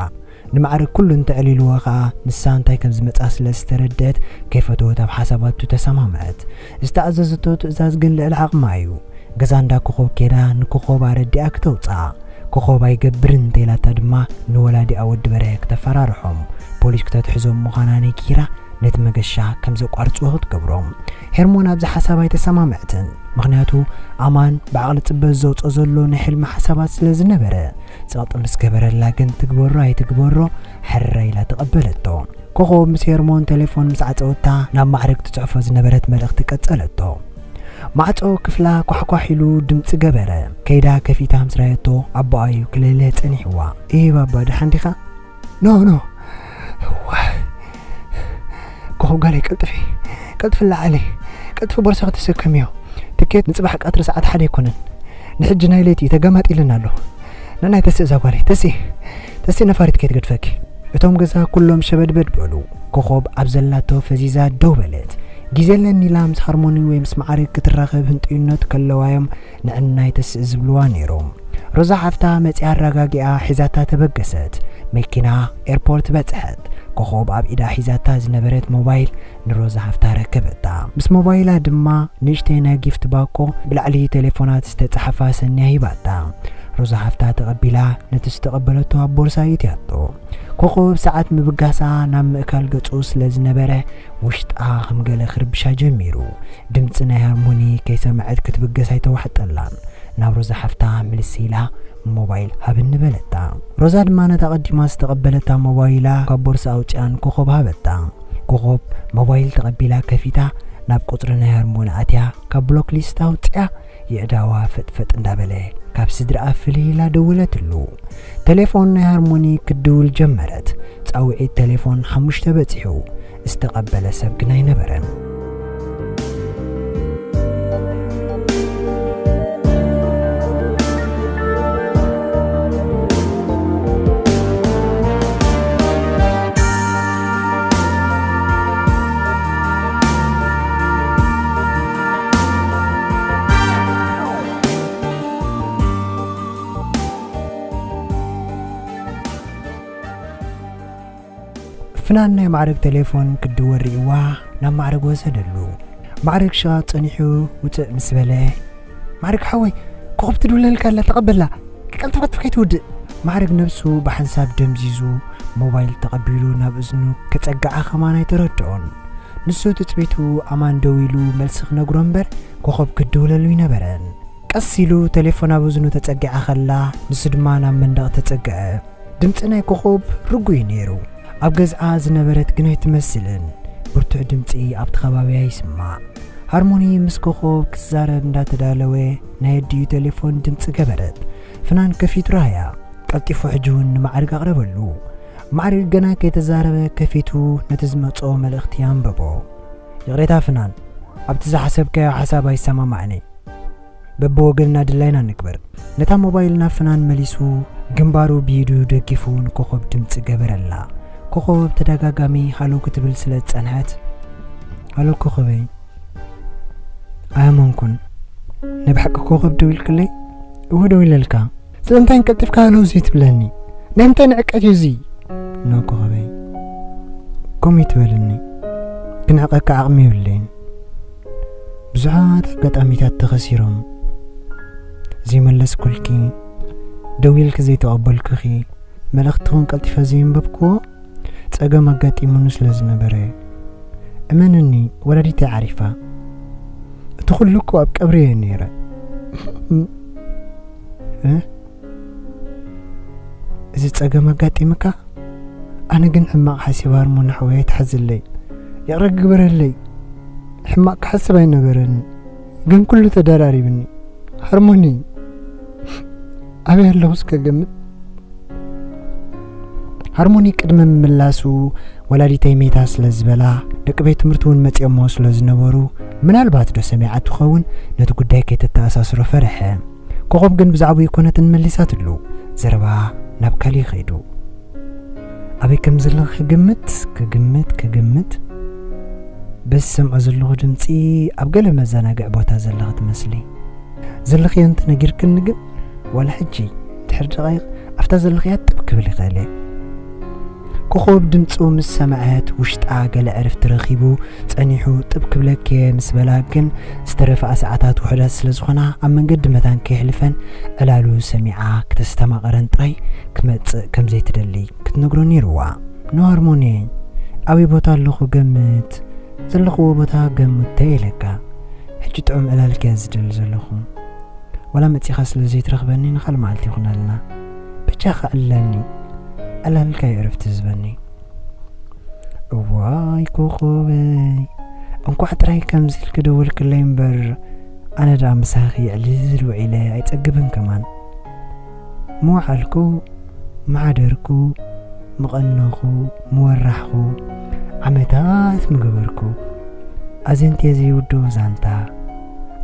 ንማዕረግ ኩሉ እንተዕሊልዎ ኸኣ ንሳ እንታይ ከም ዝመጻ ስለ ዝተረድአት ከይፈተወት ኣብ ሓሳባቱ ተሰማምዐት። ዝተኣዘዘቶ ትእዛዝ ግን ልዕሊ ዓቕማ እዩ። ገዛ እንዳ ኮኾብ ኬዳ ንኮኾብ ኣረዲኣ ክተውጽኣ። ኮኾብ ኣይገብርን እንተኢላታ ድማ ንወላዲኣ ወዲ በርሀ ክተፈራርሖም፣ ፖሊስ ክተትሕዞም ምዃና ነጊራ ነቲ መገሻ ከም ዘቋርጽዎ ክትገብሮ። ሄርሞን ኣብዚ ሓሳብ ኣይተሰማምዐትን። ምኽንያቱ ኣማን ብዓቕሊ ጽበት ዘውጾ ዘሎ ናይ ሕልሚ ሓሳባት ስለ ዝነበረ፣ ጸቕጢ ምስ ገበረላ ግን ትግበሮ ኣይትግበሮ ሕረ ኢላ ተቐበለቶ። ኮኾብ ምስ ሄርሞን ተሌፎን ምስ ዓጸወታ ናብ ማዕረግ ትጽሕፎ ዝነበረት መልእኽቲ ቀጸለቶ። ማዕጾ ክፍላ ኳሕኳሕ ኢሉ ድምጺ ገበረ። ከይዳ ከፊታ ምስ ረኣየቶ ኣቦኣ እዩ ክልህልህ ጸኒሕዋ። "እህ ባባ፣ ደሓን ዲኻ?" "ኖ፣ ኖ። ዋይ። ኮኾብ ጓለይ፣ ቀልጥፊ፣ ቀልጥፊ ለዓሊ፣ ቀልጥፊ ቦርሳኺ ተሰከምዮ። ትኬት ንጽባሕ ቀትሪ ሰዓት ሓደ ኣይኮነን። ንሕጂ ናይ ለይቲ እዩ፣ ተገማጢልና ኣሎ። ንናይ ተስእ እዛ ጓለይ፣ ተስእ፣ ተስእ ነፋሪት ከይትገድፈኪ።" እቶም ገዛ ኩሎም ሸበድበድ በሉ። ኮኾብ ኣብ ዘላቶ ፈዚዛ ደው በለት። ግዜ ኣለኒ ኢላ ምስ ሃርሞኒ ወይ ምስ ማዕረግ ክትራኸብ ህንጥዩነት ከለዋዮም ንዕናይ ተስእ ዝብልዋ ነይሮም። ሮዛ ሓፍታ መጺኣ ኣረጋጊኣ ሒዛታ ተበገሰት። መኪና ኤርፖርት በጽሐት። ኮኾብ ኣብ ኢዳ ሒዛታ ዝነበረት ሞባይል ንሮዛ ሓፍታ ረከበታ። ምስ ሞባይላ ድማ ንእሽተይ ናይ ጊፍት ባኮ ብላዕሊ ቴሌፎናት ዝተጻሕፋ ሰንያ ሂባታ። ሮዛ ሓፍታ ተቐቢላ ነቲ ዝተቐበለቶ ኣብ ቦርሳ ይእትያቶ። ኮኾብ ሰዓት ምብጋሳ ናብ ምእካል ገጹ ስለ ዝነበረ ውሽጣ ከም ገለ ክርብሻ ጀሚሩ። ድምጺ ናይ ሃርሞኒ ከይሰምዐት ክትብገስ ኣይተዋሕጠላን። ናብ ሮዛ ሓፍታ ምልስ ኢላ ሞባይል ሃብኒ በለታ። ሮዛ ድማ ነታ ቀዲማ ዝተቐበለታ ሞባይላ ካብ ቦርሳ ኣውጺኣ ንኮኾብ ሃበታ። ኮኾብ ሞባይል ተቐቢላ ከፊታ ናብ ቁጽሪ ናይ ሃርሞኒ ኣትያ ካብ ብሎክ ሊስት ኣውጺኣ የእዳዋ ፈጥፈጥ እንዳበለ ካብ ስድራኣ ፍልይ ኢላ ደወለትሉ። ቴሌፎን ናይ ሃርሞኒ ክትድውል ጀመረት። ጻውዒት ቴሌፎን ሓሙሽተ በጺሑ። ዝተቐበለ ሰብ ግን ኣይነበረን። ፍናን ናይ ማዕረግ ቴሌፎን ክድወል ርእይዋ ናብ ማዕረግ ወሰደሉ። ማዕረግ ሽቓቕ ጸኒሑ ውጽእ ምስ በለ፣ "ማዕረግ ሓወይ፣ ኮኾብ ትድውለልካ ኣላ፣ ተቐበላ፣ ቀልጥፍ ቀልጥፍ ከይትውድእ።" ማዕረግ ነብሱ ብሓንሳብ ደምዚዙ ሞባይል ተቐቢሉ ናብ እዝኑ ከጸግዓ ከማን ኣይተረድኦን። ንሱ ትጽቢቱ ኣማን ደው ኢሉ መልሲ ክነግሮ እምበር ኮኾብ ክድውለሉ ኣይነበረን። ቀስ ኢሉ ቴሌፎን ኣብ እዝኑ ተጸጊዓ ከላ፣ ንሱ ድማ ናብ መንደቕ ተጸግዐ። ድምጺ ናይ ኮኾብ ርጉእ እዩ ነይሩ። ኣብ ገዝኣ ዝነበረት ግን ኣይትመስልን። ብርቱዕ ድምጺ ኣብቲ ከባቢያ ይስማዕ። ሃርሞኒ ምስ ኮኾብ ክትዛረብ እንዳተዳለወ፣ ናይ ኣዲኡ ቴሌፎን ድምጺ ገበረት። ፍናን ከፊቱ ረኣያ። ቀልጢፉ ሕጂ እውን ንማዕርግ ኣቕረበሉ። ማዕርግ ገና ከይተዛረበ ከፊቱ ነቲ ዝመጽኦ መልእኽቲ ኣንበቦ። "ይቕሬታ ፍናን፣ ኣብቲ ዝሓሰብካዮ ሓሳብ ኣይሰማማዕን እየ። በብወገንና ድላይና ንግበር።" ነታ ሞባይል ናብ ፍናን መሊሱ፣ ግንባሩ ብኢዱ ደጊፉ ንኮኾብ ድምጺ ገበረላ። ኮኾብ ተደጋጋሚ ሃሎ ክትብል ስለ ዝጸንሐት፣ "ሃሎ ኮኾበይ፣ ኣየመንኩን። ናይ ብሓቂ ኮኾብ ደዊልክለይ?" "እወ ደዊለልካ። ስለምንታይ ቀልጢፍካ ሃሎ ዘይትብለኒ? ናይ ምንታይ ንዕቀት እዩ እዚ?" "ኖ ኮኾበይ፣ ከምኡ ይትበልኒ። ክንዕቀካ ዓቕሚ የብለይን። ብዙሓት ኣጋጣሚታት ተኸሲሮም። ዘይመለስኩልኪ፣ ደዊልኪ ዘይተቐበልኩኺ፣ መልእኽትኽን ቀልጢፈ ዘየንበብክዎ ጸገም ኣጋጢሙኒ ስለ ዝነበረ፣ እመንኒ፣ ወላዲተይ ዓሪፋ። እቲ ኩሉ እኮ ኣብ ቀብሪ እየ ነይረ። እ? እዚ ጸገም ኣጋጢምካ? ኣነ ግን ሕማቕ ሓሲብ ሃርሞኒ ሓወይ ኣይትሓዝለይ። ይቕረ ግበረለይ። ሕማቕ ክሓስብ ኣይነበረኒ። ግን ኩሉ ተደራሪብኒ። ሃርሞኒ ኣበይ ኣለኹ እስከ ገምት? ሃርሞኒ ቅድሚ ምምላሱ ወላዲተይ ሜታ ስለ ዝበላ ደቂ ቤት ትምህርቲ እውን መጺኦሞ ስለ ዝነበሩ ምናልባት ዶ ሰሚዓ ትኸውን ነቲ ጉዳይ ከይተተኣሳስሮ ፈርሐ። ኮኾብ ግን ብዛዕባኡ ኣይኮነትን መሊሳትሉ። ዘረባ ናብ ካሊእ ከይዱ። ኣበይ ከም ዘለኺ ክግምት፣ ክግምት፣ ክግምት። በዚ ዝሰምዖ ዘለኹ ድምጺ ኣብ ገለ መዘናግዒ ቦታ ዘለኺ ትመስሊ። ዘለኽዮ እንተነጊርክኒ ግን ዋላ ሕጂ ድሕሪ ደቓይቕ ኣብታ ዘለኽያ ጥብ ክብል ይኽእል እየ። ኮኾብ ድምጹ ምስ ሰምዐት ውሽጣ ገለ ዕርፍቲ ረኺቡ ጸኒሑ ጥብ ክብለኪ ምስ በላ ግን ዝተረፋ ሰዓታት ውሑዳት ስለ ዝኾና ኣብ መንገዲ መታን ከየሕልፈን ዕላሉ ሰሚዓ ክተስተማቐረን ጥራይ ክመጽእ ከም ዘይትደሊ ክትነግሮ ነይርዋ። ኖ ሃርሞኒ፣ ኣበይ ቦታ ኣለኹ ገምት፣ ዘለኽዎ ቦታ ገምት ተይለካ። ሕጂ ጥዑም ዕላልኪ እየ ዝደሊ ዘለኹ። ዋላ መጺኻ ስለ ዘይትረኽበኒ ንኻል መዓልቲ ይኹነልና። በጃኻ ዕለኒ፣ ዕላልካ እዩ ዕረፍቲ ዝህበኒ። እዋይ ኮኾበይ፣ እንኳዕ ጥራይ ከምዚ ኢልኪ ደወልክለይ እምበር፣ ኣነ ደኣ ምሳኺ ዕልል ውዒለ ኣይጸግብን ከማን። ምውዓልኩ፣ ምሓደርኩ፣ ምቐነኹ፣ ምወራሕኹ፣ ዓመታት ምገበርኩ። ኣዘንትየ ዘይውድኦ ዛንታ፣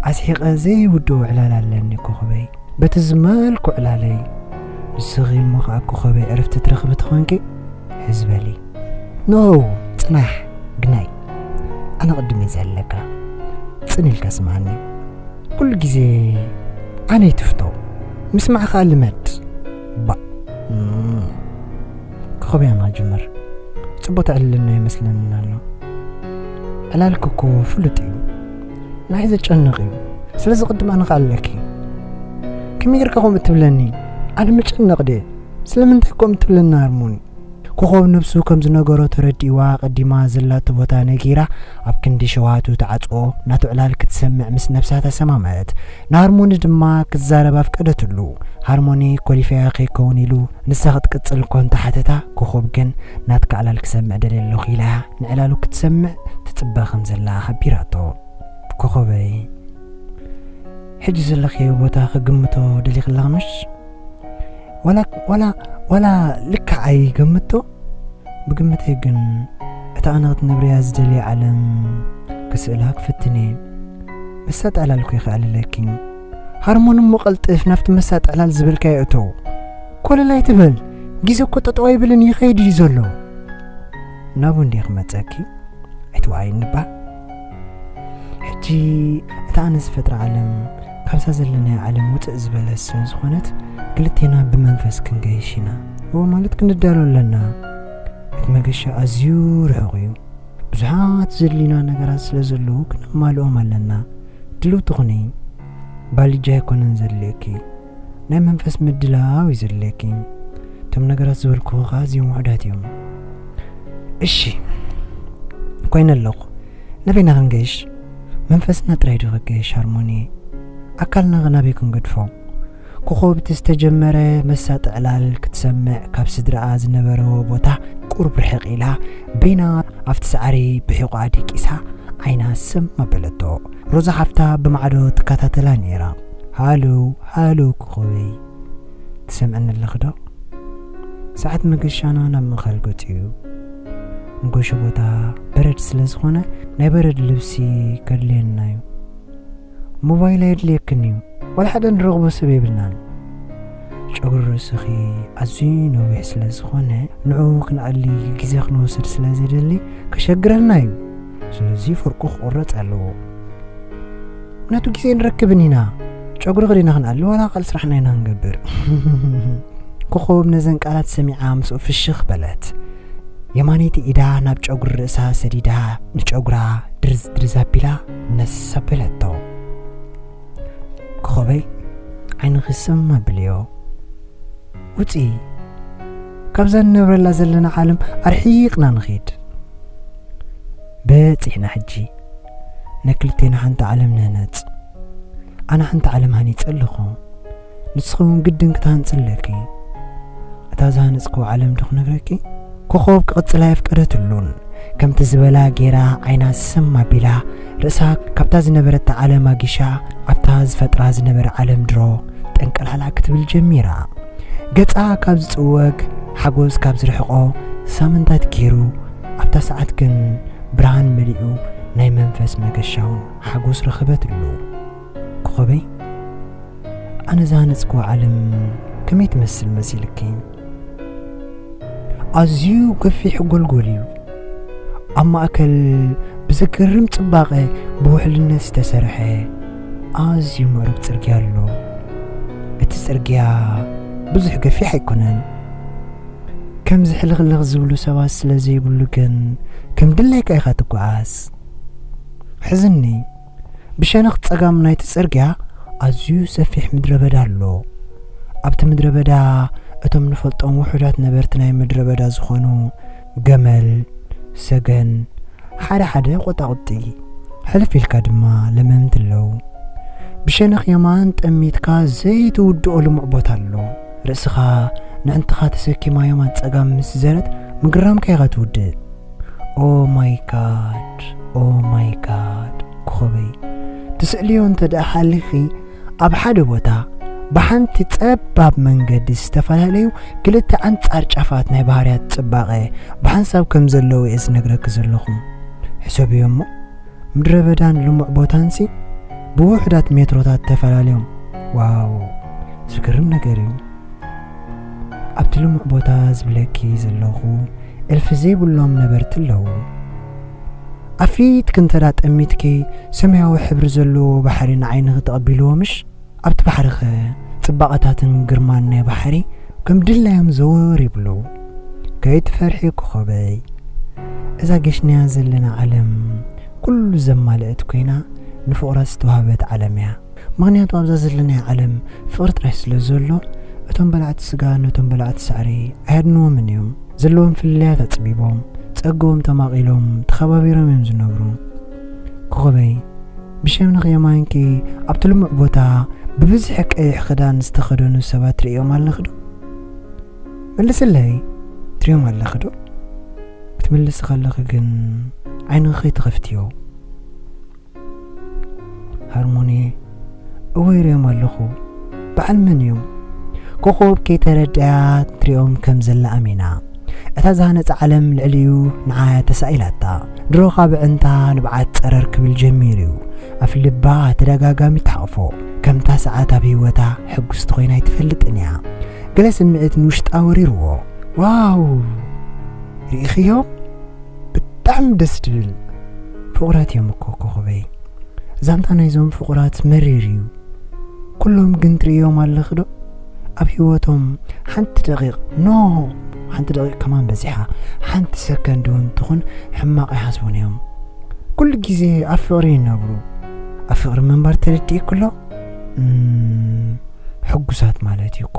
ኣስሒቐ ዘይውድኦ ዕላል ኣለኒ ኮኾበይ። በቲ ዝመልኩ ዕላለይ፣ ንስኺ እሞ ኸኣ ኮኾበይ ዕረፍቲ ትረኽቢ ተኾንኪ፣ ሕዝበሊ። ኖ፣ ጽናሕ፣ ግናይ። ኣነ ቅድም እየ ዘለካ። ጽን ኢልካ ስምዓኒ። ኩሉ ግዜ ኣነ ይትፍቶ። ምስማዕ ኸኣ ልመድ። ባ-፣ እም። ኮኾበይ ኣና ጅምር። ጽቡቕ ተዕልልና ይመስለኒ ኣሎ። ዕላልኪ እኮ ፍሉጥ እዩ። ንዓይ ዘጨንቕ እዩ። ስለዚ ቅድም ኣነ ኸኣ ኣለኪ። ከመይ ጌርካ ከምኡ ትብለኒ? ኣነ ምጨነቕ ድየ? ስለምንታይ ከምኡ ትብለኒ ሃርሞኒ? ኮኾብ ነብሱ ከም ዝነገሮ ተረዲእዋ፣ ቀዲማ ዘላቶ ቦታ ነጊራ፣ ኣብ ክንዲ ሸዋቱ ተዓጽዎ ናቱ ዕላል ክትሰምዕ ምስ ነብሳ ተሰማምዐት። ንሃርሞኒ ድማ ክትዛረብ ኣፍቀደትሉ። ሃርሞኒ ኮሊፈያ ከይከውን ኢሉ ንሳ ክትቅጽል እኮ እንተሓተታ፣ ኮኾብ ግን ናትካ ዕላል ክሰምዕ ደልየ ኣለኹ ኢላ ንዕላሉ ክትሰምዕ ትጽበ ከም ዘላ ሓቢራቶ። ኮኾበይ፣ ሕጂ ዘለኽዮ ቦታ ክግምቶ ደሊኽላ ምሽ? ዋላ፣ ዋላ፣ ዋላ ልክዕ ኣይገምቶ? ብግምተይ ግን እታ ኣነ ክትነብርያ ዝደልያ ዓለም ክስእላ ክፍትን እየ። መሳጢ ዕላል እኮ ይኸኣልለኪ። ሃርሞን እሞ ቀልጥፍ ናብቲ መሳጢ ዕላል ዝበልካዮ እተው። ኮለል ኣይትበል። ግዜ እኮ ጠጠው ኣይብልን ይኸይድ እዩ ዘሎ። ናብኡ እንድየ ክመጸኪ? ኣይትወዓይኒ እባ። ሕጂ እታ ኣነ ዝፈጥራ ዓለም ካብዛ ዘለናያ ዓለም ውጽእ ዝበለት ስለ ዝኾነት፣ ክልቴና ብመንፈስ ክንገይሽ ኢና። እወ ማለት ክንዳሎ ኣለና። እቲ መገሻ ኣዝዩ ርሑቕ እዩ። ብዙሓት ዘድልዩና ነገራት ስለ ዘለዉ ክነማልኦም ኣለና። ድልውቲ ኩኒ። ባልጃ ኣይኮነን ዘድልየኪ። ናይ መንፈስ ምድላው እዩ ዘድልየኪ። እቶም ነገራት ዝበልኩኺ ኸኣ ኣዝዮም ውሑዳት እዮም። እሺ፣ ኮይነ ኣለኹ። ናበይና ክንገይሽ? መንፈስና ጥራይ ዶ ክገይሽ ሃርሞኒ? ኣካልና ኸ ናበይ ክንገድፎ? ኮኾብ እቲ ዝተጀመረ መሳጢ ዕላል ክትሰምዕ ካብ ስድራኣ ዝነበረዎ ቦታ ቁሩብ ርሕቕ ኢላ፣ በይና ኣብቲ ሳዕሪ ብሒቑኣ ደቂሳ ዓይና ስም ኣበለቶ። ሮዛ ሓፍታ ብማዕዶ ትከታተላ ነይራ። ሃሎ፣ ሃሎ ኮኾበይ፣ ትሰምዕኒ ኣለኺ ዶ? ሰዓት መገሻና ናብ ምኻል ገጹ እዩ። ንጎሾ ቦታ በረድ ስለ ዝኾነ ናይ በረድ ልብሲ ከድልየና እዩ። ሞባይል ኣየድልየክን እዩ። ዋላ ሓደ ንረኽቦ ሰብ የብልናን። ጨጉሪ ርእስኺ ኣዝዩ ነዊሕ ስለ ዝኾነ ንዕኡ ክንኣሊ ግዜ ክንወስድ ስለ ዘደሊ ከሸግረና እዩ። ስለዚ ፍርቁ ክቑረጽ ኣለዎ። ነቱ ግዜ ንረክብን ኢና። ጨጉሪ ኸዲና ክንኣሊ ዋላ ካልእ ስራሕና ኢና ክንገብር። ኮኾብ ነዘን ቃላት ሰሚዓ ምስኡ ፍሽኽ በለት። የማነይቲ ኢዳ ናብ ጨጉሪ ርእሳ ሰዲዳ ንጨጉራ ድርዝ ድርዝ ኣቢላ ነስ ኣበለቶ። ኮኾበይ፣ ዓይንኺ ሰም ኣብልዮ። ውፂ፣ ካብዛ ንነብረላ ዘለና ዓለም ኣርሒቕና ንኺድ። በፂሕና ሕጂ። ናይ ክልቴና ሓንቲ ዓለም ንህነፅ። ኣነ ሓንቲ ዓለም ሃኒፀ ኣለኹ። ንስኺ እውን ግድን ክትሃንፂ ኣለኪ። እታ ዝሃነፅክዎ ዓለም ዶ ክነግረኪ? ኮኾብ ክቕፅላ የፍቀደትሉን። ከምቲ ዝበላ ጌራ ዓይና ሰም ኣቢላ፣ ርእሳ ካብታ ዝነበረታ ዓለም ኣጊሻ፣ ኣብታ ዝፈጥራ ዝነበረ ዓለም ድሮ ጠንቀላላ ክትብል ጀሚራ። ገጻ ካብ ዝጽወግ፣ ሓጎስ ካብ ዝርሕቆ ሳምንታት ገይሩ፣ ኣብታ ሰዓት ግን ብርሃን መሊኡ፣ ናይ መንፈስ መገሻውን ሓጎስ ረኸበትሉ። ኮኾበይ፣ ኣነ ዝሃነጽክዎ ዓለም ከመይ ትመስል መሲልኪ? ኣዝዩ ገፊሕ ጎልጎል እዩ። ኣብ ማእከል ብዘገርም ጽባቐ ብውሕልነት ዝተሰርሐ ኣዝዩ ምዕሩግ ጽርግያ ኣሎ። እቲ ጽርግያ ብዙሕ ገፊሕ ኣይኮነን። ከምዚ ሕልኽልኽ ዝብሉ ሰባት ስለ ዘይብሉ ግን ከም ድላይካ ኢኻ ትጓዓዝ። ሕዝኒ፣ ብሸነኽ ጸጋም ናይቲ ጽርግያ ኣዝዩ ሰፊሕ ምድረ በዳ ኣሎ። ኣብቲ ምድረ በዳ እቶም ንፈልጦም ውሑዳት ነበርቲ ናይ ምድረ በዳ ዝኾኑ ገመል፣ ሰገን፣ ሓደ ሓደ ቆጣቁጢ፣ ሕልፍ ኢልካ ድማ ለመምቲ ኣለዉ። ብሸነኽ የማን ጠሚትካ ዘይትውድኦ ልሙዕ ቦታ ኣሎ። ርእስኻ ንዕንትኻ ተሰኪማ የማን ጸጋም ምስ ዘረት ምግርራምካ ኢኻ ትውድእ። ኦ ማይ ጋድ፣ ኦ ማይ ጋድ፣ ኮኾበይ፣ ትስእልዮ እንተ ደኣ ሃሊኺ፣ ኣብ ሓደ ቦታ ብሓንቲ ጸባብ መንገዲ ዝተፈላለዩ ክልተ ኣንጻር ጫፋት ናይ ባህርያት ጽባቐ ብሓንሳብ ከም ዘለዉ እየ ዝነግረኪ ዘለኹ። ሕሰብዮ እሞ፣ ምድረ በዳን ልሙዕ ቦታንሲ ብውሑዳት ሜትሮታት ተፈላለዮም። ዋው፣ ዝገርም ነገር እዩ። ኣብቲ ልሙዕ ቦታ ዝብለኪ ዘለኹ እልፊ ዘይብሎም ነበርቲ ኣለዉ። ኣብ ፊትኪ እንተ ደኣ ጠሚትኪ፣ ሰማያዊ ሕብሪ ዘለዎ ባሕሪ ንዓይንኺ ተቐቢልዎ ምሽ? ኣብቲ ባሕሪኸ ጽባቐታትን ግርማን ናይ ባሕሪ ከም ድላዮም ዘወር ይብሉ። ከይትፈርሒ ኮኾበይ። እዛ ጌሽናያ ዘለና ዓለም ኩሉ ዘማልአት ኮይና፣ ንፍቑራት ዝተዋህበት ዓለም እያ። ምኽንያቱ ኣብዛ ዘለናያ ዓለም ፍቕሪ ጥራይ ስለ ዘሎ፣ እቶም በላዕቲ ስጋ ነቶም በላዕቲ ሳዕሪ ኣያድንዎምን እዮም። ዘለዎም ፍልልያት ኣጽቢቦም፣ ጸግኦም ተማቒሎም፣ ተኸባቢሮም እዮም ዝነብሩ። ኮኾበይ፣ ብሸነኽ የማንኪ ኣብቲ ልሙዕ ቦታ ብብዝሒ ቀይሕ ክዳን ዝተኸደኑ ሰባት ትርእዮም ኣለኺ ዶ? መልስለይ፣ ትርእዮም ኣለኺ ዶ? ክትምልሲ ከለኺ ግን ዓይንኺ ከይትኸፍትዮ። ሃርሞኒ፣ እወ ይርእዮም ኣለኹ። በዓል መን እዮም? ኮኾብ ከይተረድኣያ ትሪኦም ከም ዘላ ኣሚና። እታ ዝሃነጻ ዓለም ልዕሊኡ ንዓያ ተሳኢላታ። ድሮ ካብ ኣዕንታ ንብዓት ጸረር ክብል ጀሚሩ እዩ። ኣፍ ልባ ተደጋጋሚ ትሓቕፎ። ከምታ ሰዓት ኣብ ህይወታ ሕጉስቲ ኮይና ኣይትፈልጥን እያ። ገለ ስምዒት ንውሽጣ ወሪርዎ። ዋው! ርኢኽዮ? ብጣዕሚ ደስ ድብል ፍቑራት እዮም እኮ ኮኾበይ። ዛንታ ናይዞም ፍቑራት መሪር እዩ። ኩሎም ግን ትርእዮም ኣለኺ ዶ? ኣብ ህይወቶም ሓንቲ ደቂቕ፣ ኖ፣ ሓንቲ ደቂቕ ከማን በዚሓ፣ ሓንቲ ሰከንድ እውን ትኹን ሕማቕ ኣይሓስቡን እዮም። ኩሉ ግዜ ኣብ ፍቕሪ ይነብሩ። ኣብ ፍቕሪ ምንባር ተረዲእኪ ኣሎ? እም፣ ሕጉሳት ማለት እዩ እኮ።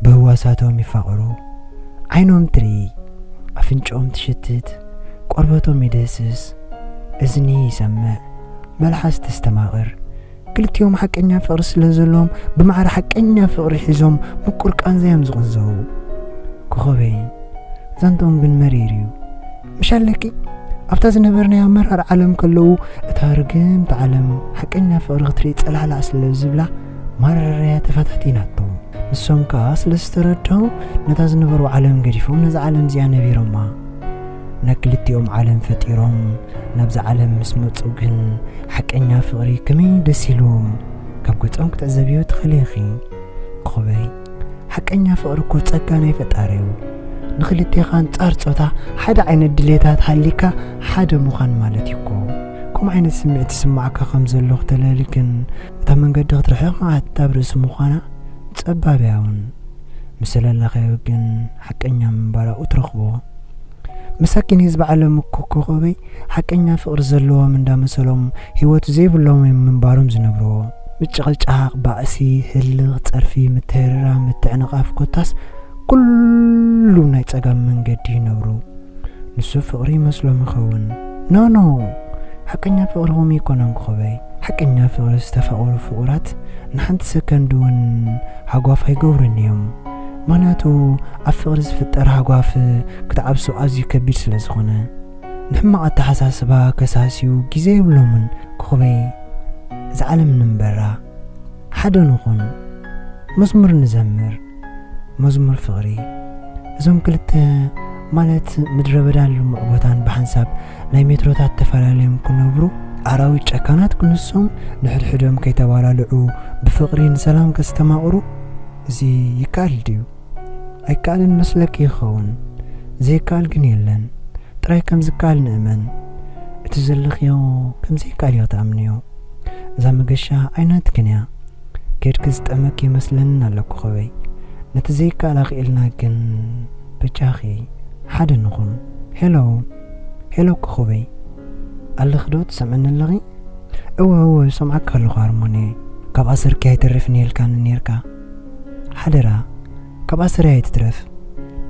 ብህዋሳቶም ይፋቐሩ። ዓይኖም ትርኢ፣ ኣፍንጫኦም ትሽትት፣ ቆርበቶም ይድህስስ፣ እዝኒ ይሰምዕ፣ መልሓስ ተስተማቕር። ክልቲኦም ሓቀኛ ፍቕሪ ስለ ዘለዎም ብማዕረ ሓቀኛ ፍቕሪ ሒዞም ምቁር ቃንዛ እዮም ዝቕንዘዉ። ኮኾበይ፣ ዛንትኦም ግን መሪር እዩ። ምሽ ኣለኪ፣ ኣብታ ዝነበርናያ መራር ዓለም ከለዉ፣ እታ ርግምቲ ዓለም ሓቀኛ ፍቕሪ ክትርኢ ጸላዕላዕ ስለ ዝብላ፣ ማረርያ ተፈታቲናቶም። ንሶም ከኣ ስለ ዝተረድኦም፣ ነታ ዝነበሩ ዓለም ገዲፎም ነዛ ዓለም እዚኣ ነቢሮማ። ናይ ክልቲኦም ዓለም ፈጢሮም ናብዛ ዓለም ምስ መጹ ግን፣ ሓቀኛ ፍቕሪ ከመይ ደስ ኢልዎም፣ ካብ ገጾም ክትዕዘብዮ ትኽእሊ ኢኺ። ኮኾበይ፣ ሓቀኛ ፍቕሪ እኮ ጸጋ ናይ ፈጣሪ እዩ። ንኽልቴኻ ኣንጻር ጾታ ሓደ ዓይነት ድሌታት ሃሊካ ሓደ ምዃን ማለት እዩ እኮ። ከምኡ ዓይነት ስምዒት ይስማዓካ ከም ዘሎ ክተለሊ ግን፣ እታ መንገዲ ክትርሕቕ መዓት ኣብ ርእሲ ምዃና ጸባብ እያ እውን። ምስ ዘለኻዮ ግን ሓቀኛ ምንባር ኣብኡ ትረኽቦ። መሳኪን ህዝቢ ዓለም እኮ ኮኾበይ፣ ሓቀኛ ፍቕሪ ዘለዎም እንዳመሰሎም ህይወት ዘይብሎም እዮም ምንባሮም ዝነብርዎ። ምጭቕጫቕ፣ ባእሲ፣ ህልኽ፣ ጸርፊ፣ ምትህርራ፣ ምትዕንቓፍ፣ ኮታስ ኩሉ ናይ ጸጋም መንገዲ ይነብሩ። ንሱ ፍቕሪ ይመስሎም ይኸውን። ኖ፣ ኖ፣ ሓቀኛ ፍቕሪ ከምኡ ኣይኮነን ኮኾበይ። ሓቀኛ ፍቕሪ ዝተፋቐሩ ፍቑራት ንሓንቲ ሰከንድ እውን ሃጓፍ ኣይገብሩን እዮም። ምኽንያቱ ኣብ ፍቕሪ ዝፍጠር ሃጓፍ ክትዓብሶ ኣዝዩ ከቢድ ስለ ዝኾነ። ንሕማቕ ኣተሓሳስባ ከሳስዩ ግዜ የብሎምን ኮኾበይ። እዛ ዓለም ንንበራ፣ ሓደ ንኹን፣ መዝሙር ንዘምር፣ መዝሙር ፍቕሪ። እዞም ክልተ ማለት ምድረ በዳን ልሙዕ ቦታን ብሓንሳብ ናይ ሜትሮታት ተፈላለዮም ክነብሩ፣ ኣራዊት ጨካናት ክንሶም ንሕድሕዶም ከይተባላልዑ ብፍቕሪ ንሰላም ከስተማቕሩ፣ እዚ ይከኣል ድዩ? ኣይከኣልን መስለኪ ይኸውን። ዘይከኣል ግን የለን። ጥራይ ከም ዝከኣል ንእመን። እቲ ዘለኽዮ ከም ዘይከኣል ኢኺ ትኣምንዮ። እዛ መገሻ ኣይናትክን እያ። ኬድኪ ዝጠመኪ ይመስለንን ኣሎ ኮኾበይ። ነቲ ዘይከኣል ኣኽኢልና ግን በጃኺ ሓደ ንኹን። ሄሎ፣ ሄሎ ኮኾበይ። ኣለኺ ዶ ትሰምዕኒ ኣለኺ? እወ፣ እወ፣ ይሰምዓካ ኣለኹ ሃርሞኒ። ካብ ኣሰርኪ ኣይተርፍን ኢልካኒ ኔርካ። ሓደራ፣ ካብ ኣሰረይ ኣይትትረፍ።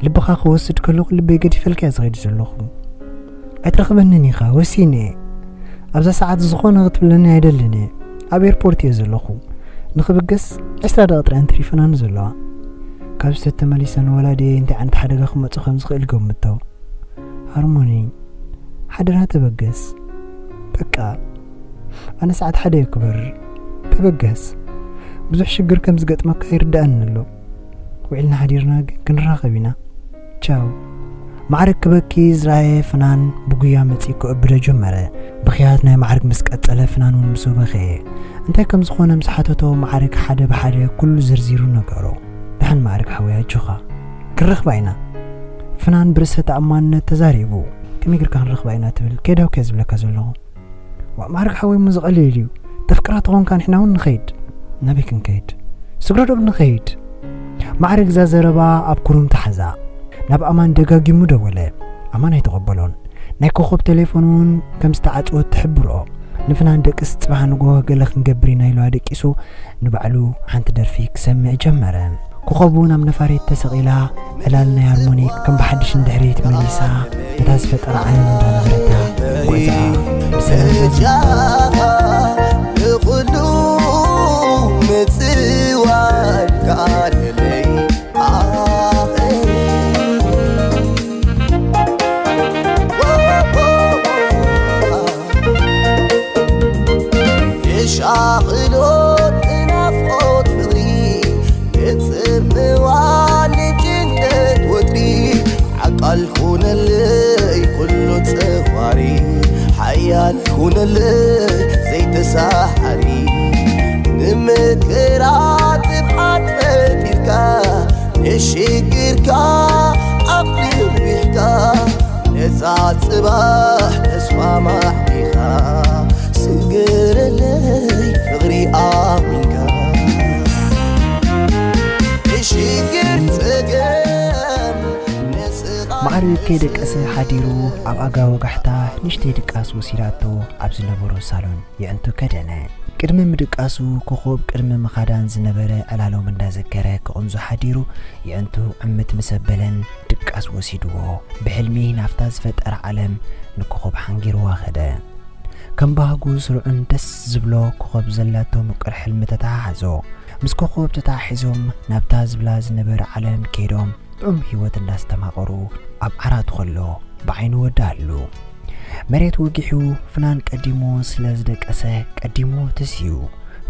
ልብኻ ክወስድ ከለኹ ልበይ ገዲፈልካ እየ ዝኸይድ ዘለኹ። ኣይትረኽበንን ኢኻ፣ ወሲነ እየ። ኣብዛ ሰዓት ዝኾነ ክትብለኒ ኣይደልን እየ። ኣብ ኤርፖርት እየ ዘለኹ። ንኽብገስ ዕስራ ደቂቕ ጥራይ እየን ተሪፈናኒ ዘለዋ። ካብ ስህተት ተመሊሰ ንወላዲየይ እንታይ ዓይነት ሓደጋ ክመጽእ ከም ዝኽእል ገምቶ። ሃርሞኒ፣ ሓደራ ተበገስ። በቃ፣ ኣነ ሰዓት ሓደ እየ ክበርር። ተበገስ። ብዙሕ ሽግር ከም ዝገጥመካ ይርድኣኒ ኣሎ። ውዒልና ሓዲርና ግን ክንራኸብ ኢና። ቻው። ማዕረግ ክበኪ ዝረኣየ ፍናን ብጉያ መጺኡ ክእብዶ ጀመረ። ብኽያት ናይ ማዕረግ ምስ ቀጸለ ፍናን እውን ምስኡ በኸየ። እንታይ ከም ዝኾነ ምስ ሓተቶ ማዕረግ ሓደ ብሓደ ኩሉ ዘርዚሩ ነገሮ። ደሓን ማዕረግ ሓወይ ኣጆኻ። ክንረኽባ ኢና። ፍናን ብርእሰ ተኣማንነት ተዛሪቡ። ከመይ ጌርካ ክንረኽባ ኢና ትብል? ከይዳውከ ዝብለካ ዘለኹ። ዋ፣ ማዕረግ ሓወይ እሞ ዝቐልል እዩ። ተፍቅራ ተኾንካ ንሕና እውን ንኸይድ። ናበይ ክንከይድ? ስግረዶብ ንኸይድ። ማዕረግ እዛ ዘረባ ኣብ ኩሩም ተሓዛ። ናብ ኣማን ደጋጊሙ ደወለ። ኣማን ኣይተቐበሎን። ናይ ኮኾብ ቴሌፎን እውን ከም ዝተዓጽወት ትሕብሮ። ንፍናን ደቅስ ጽባሕ ንግሆ ገለ ክንገብር ኢና ኢሉ ኣደቂሱ ንባዕሉ ሓንቲ ደርፊ ክሰምዕ ጀመረ። ኮኾብ እውን ኣብ ነፋሪት ተሰቒላ ዕላል ናይ ሃርሞኒክ ከም ብሓድሽ ንድሕሪት መሊሳ ነታ ዝፈጠራ ዓለም እንዳነበረታ ጉዕዛኣ ብሰላም ዛዚማ። በጃኻ ንኹሉ ምጽዋር ከኣለለይ ኣኸ የሻቕሎት ናፍቖት ፍቕሪ፣ ንጽምዋ ንጭንቀት ወጥሪ፣ ዓቃል ኩነለይ ኩሉ ጸዋሪ፣ ሓያል ኩነለይ ዘይተሳሓሪ፣ ንመከራ ትብዓት ፈጢርካ፣ ንሽግርካ ዓቕሊ ርቢሕካ፣ ነዛ ጽባሕ ተስፋ ማዕቢኻ፣ ስገረለይ ፍቕሪ ኣሚንካ። ንሽግር ጸገም ንስኻ ማዕረግ ከይደቀሰ ሓዲሩ ኣብ ኣጋ ወጋሕታ ንእሽተይ ድቃስ ወሲዳቶ ኣብ ዝነበሮ ሳሎን የዕንቱ ከደነ። ቅድሚ ምድቃሱ ኮኾብ ቅድሚ ምኻዳን ዝነበረ ዕላሎም እንዳዘከረ ክቕንዞ ሓዲሩ የዕንቱ ዕምት ምስ ኣበለን ድቃስ ወሲድዎ። ብሕልሚ ናብታ ዝፈጠራ ዓለም ንኮኾብ ሓንጊርዋ ኸደ። ከም ባህጉ ስሩዕን ደስ ዝብሎ ኮኾብ ዘላቶ ምቁር ሕልሚ ተተሓሓዞ። ምስ ኮኾብ ተተሓሒዞም ናብታ ዝብላ ዝነበረ ዓለም ከይዶም ጥዑም ህይወት እንዳስተማቐሩ ኣብ ዓራቱ ከሎ ብዓይኑ ወደኣሉ። መሬት ወጊሑ ፍናን ቀዲሙ ስለ ዝደቀሰ ቀዲሙ ተስዩ።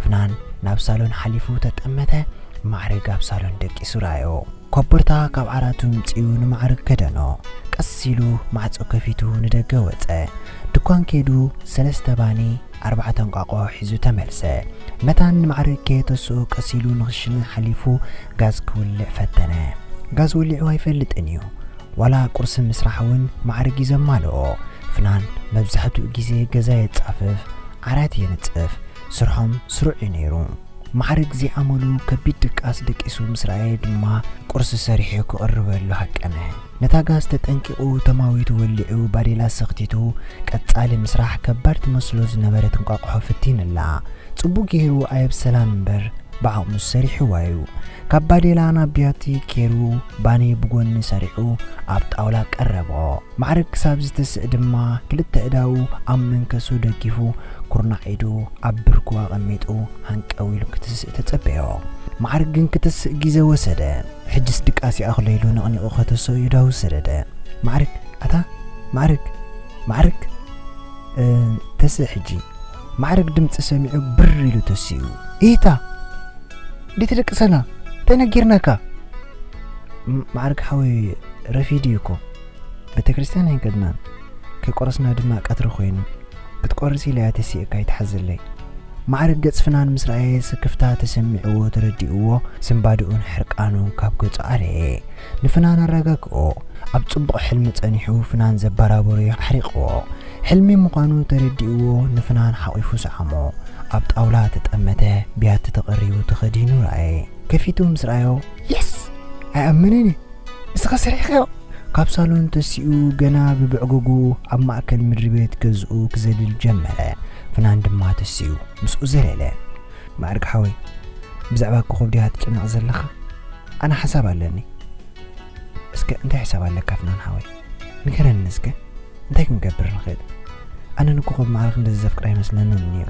ፍናን ናብ ሳሎን ሓሊፉ ተጠመተ። ማዕረግ ኣብ ሳሎን ደቂሱ ረኣዮ። ኮቦርታ ካብ ዓራቱ ምጺኡ ንማዕረግ ከደኖ። ቀስ ኢሉ ማዕጾ ከፊቱ ንደገ ወጸ። ድኳን ከይዱ ሰለስተ ባኒ ኣርባዕተ እንቋቑሖ ሒዙ ተመልሰ። መታን ንማዕረግ ከየተስኦ ቀስ ኢሉ ንኽሽነ ሓሊፉ ጋዝ ክውልዕ ፈተነ። ጋዝ ወሊዑ ኣይፈልጥን እዩ። ዋላ ቁርሲ ምስራሕ እውን ማዕረግ እዩ ዘማልኦ። ፍናን መብዛሕትኡ ግዜ ገዛ የጻፍፍ፣ ዓራት የንጽፍ፣ ስርሖም ስሩዕ እዩ ነይሩ። ማዕርግ ዘይኣመሉ ከቢድ ድቃስ ደቂሱ ምስ ረኣየ ድማ ቁርሲ ሰሪሑ ክቕርበሉ ሃቀነ። ነታ ጋዝ ተጠንቂቑ ተማዊቱ ወሊዑ ባዴላ ሰኽቲቱ ቀጻሊ ምስራሕ ከባድ ትመስሎ ዝነበረት እንቋቑሖ ፈቲንላ። ጽቡቕ ገይሩ ኣየብሰላን እምበር ብዓቕሙ ሰሪሕዋ እዩ። ካብ ባዴላ ናብ ቢያቲ ኬሩ ባኒ ብጎኒ ሰሪዑ ኣብ ጣውላ ቀረቦ። ማዕርግ ክሳብ ዝትስእ ድማ ክልተ እዳዉ ኣብ መንከሱ ደጊፉ ኩርናዕ ኢዱ ኣብ ብርኩ ኣቐሚጡ ሃንቀው ኢሉ ክትስእ ተጸበዮ። ማዕርግ ግን ክትስእ ግዜ ወሰደ። ሕጅስ ድቃስ ይኣኽሎ ኢሉ ነቕኒቑ ከተሰኡ እዳዉ ሰደደ። ማዕርግ ኣታ ማዕርግ ማዕርግ እ፣ ተስእ ሕጂ። ማዕርግ ድምፂ ሰሚዑ ብር ኢሉ ተሲኡ። ኢታ እንዴት ደቅሰና እንታይ ነጊርናካ? ም- ማዕርግ ሓወይ ረፊድ እዩ እኮ። ቤተክርስትያን ኣይንከድናን። ከይቆረስና ድማ ቀትሪ ኮይኑ ክትቆርስ ኢለ እያ ተሲእካ ይትሓዘለይ። ማዕርግ ገጽ ፍናን ምስ ረኣየ ስክፍታ ተሰሚዕዎ ተረዲእዎ ስንባድኡን ሕርቃኑን ካብ ገጹ ኣለየ። ንፍናን ኣረጋግኦ። ኣብ ጽቡቕ ሕልሚ ጸኒሑ ፍናን ዘባራበሮ ኣሕሪቕዎ። ሕልሚ ምዃኑ ተረዲእዎ ንፍናን ሓቒፉ ሰዓሞ። ኣብ ጣውላ ተጠመተ። ቢያቲ ተቐሪቡ ተኸዲኑ ረኣየ። ከፊቱ ምስ ረኣዮ የስ ኣይኣምንን እዩ። ንስኻ ሰሪሕካዮ። ካብ ሳሎን ተሲኡ ገና ብብዕጉጉ ኣብ ማእከል ምድሪ ቤት ገዝኡ ክዘልል ጀመረ። ፍናን ድማ ተሲኡ ምስኡ ዘለለ። ማዕርግ ሓወይ ብዛዕባ ኮኾብ ዲኻ ትጭነቕ ዘለኻ? ኣነ ሓሳብ ኣለኒ። እስከ እንታይ ሕሳብ ኣለካ ፍናን ሓወይ? ንገረኒ እስከ እንታይ ክንገብር ንኽእል? ኣነ ንኮኾብ ማዕረ ክንደዚ ዘፍቅራ ኣይመስለንን ነይሩ።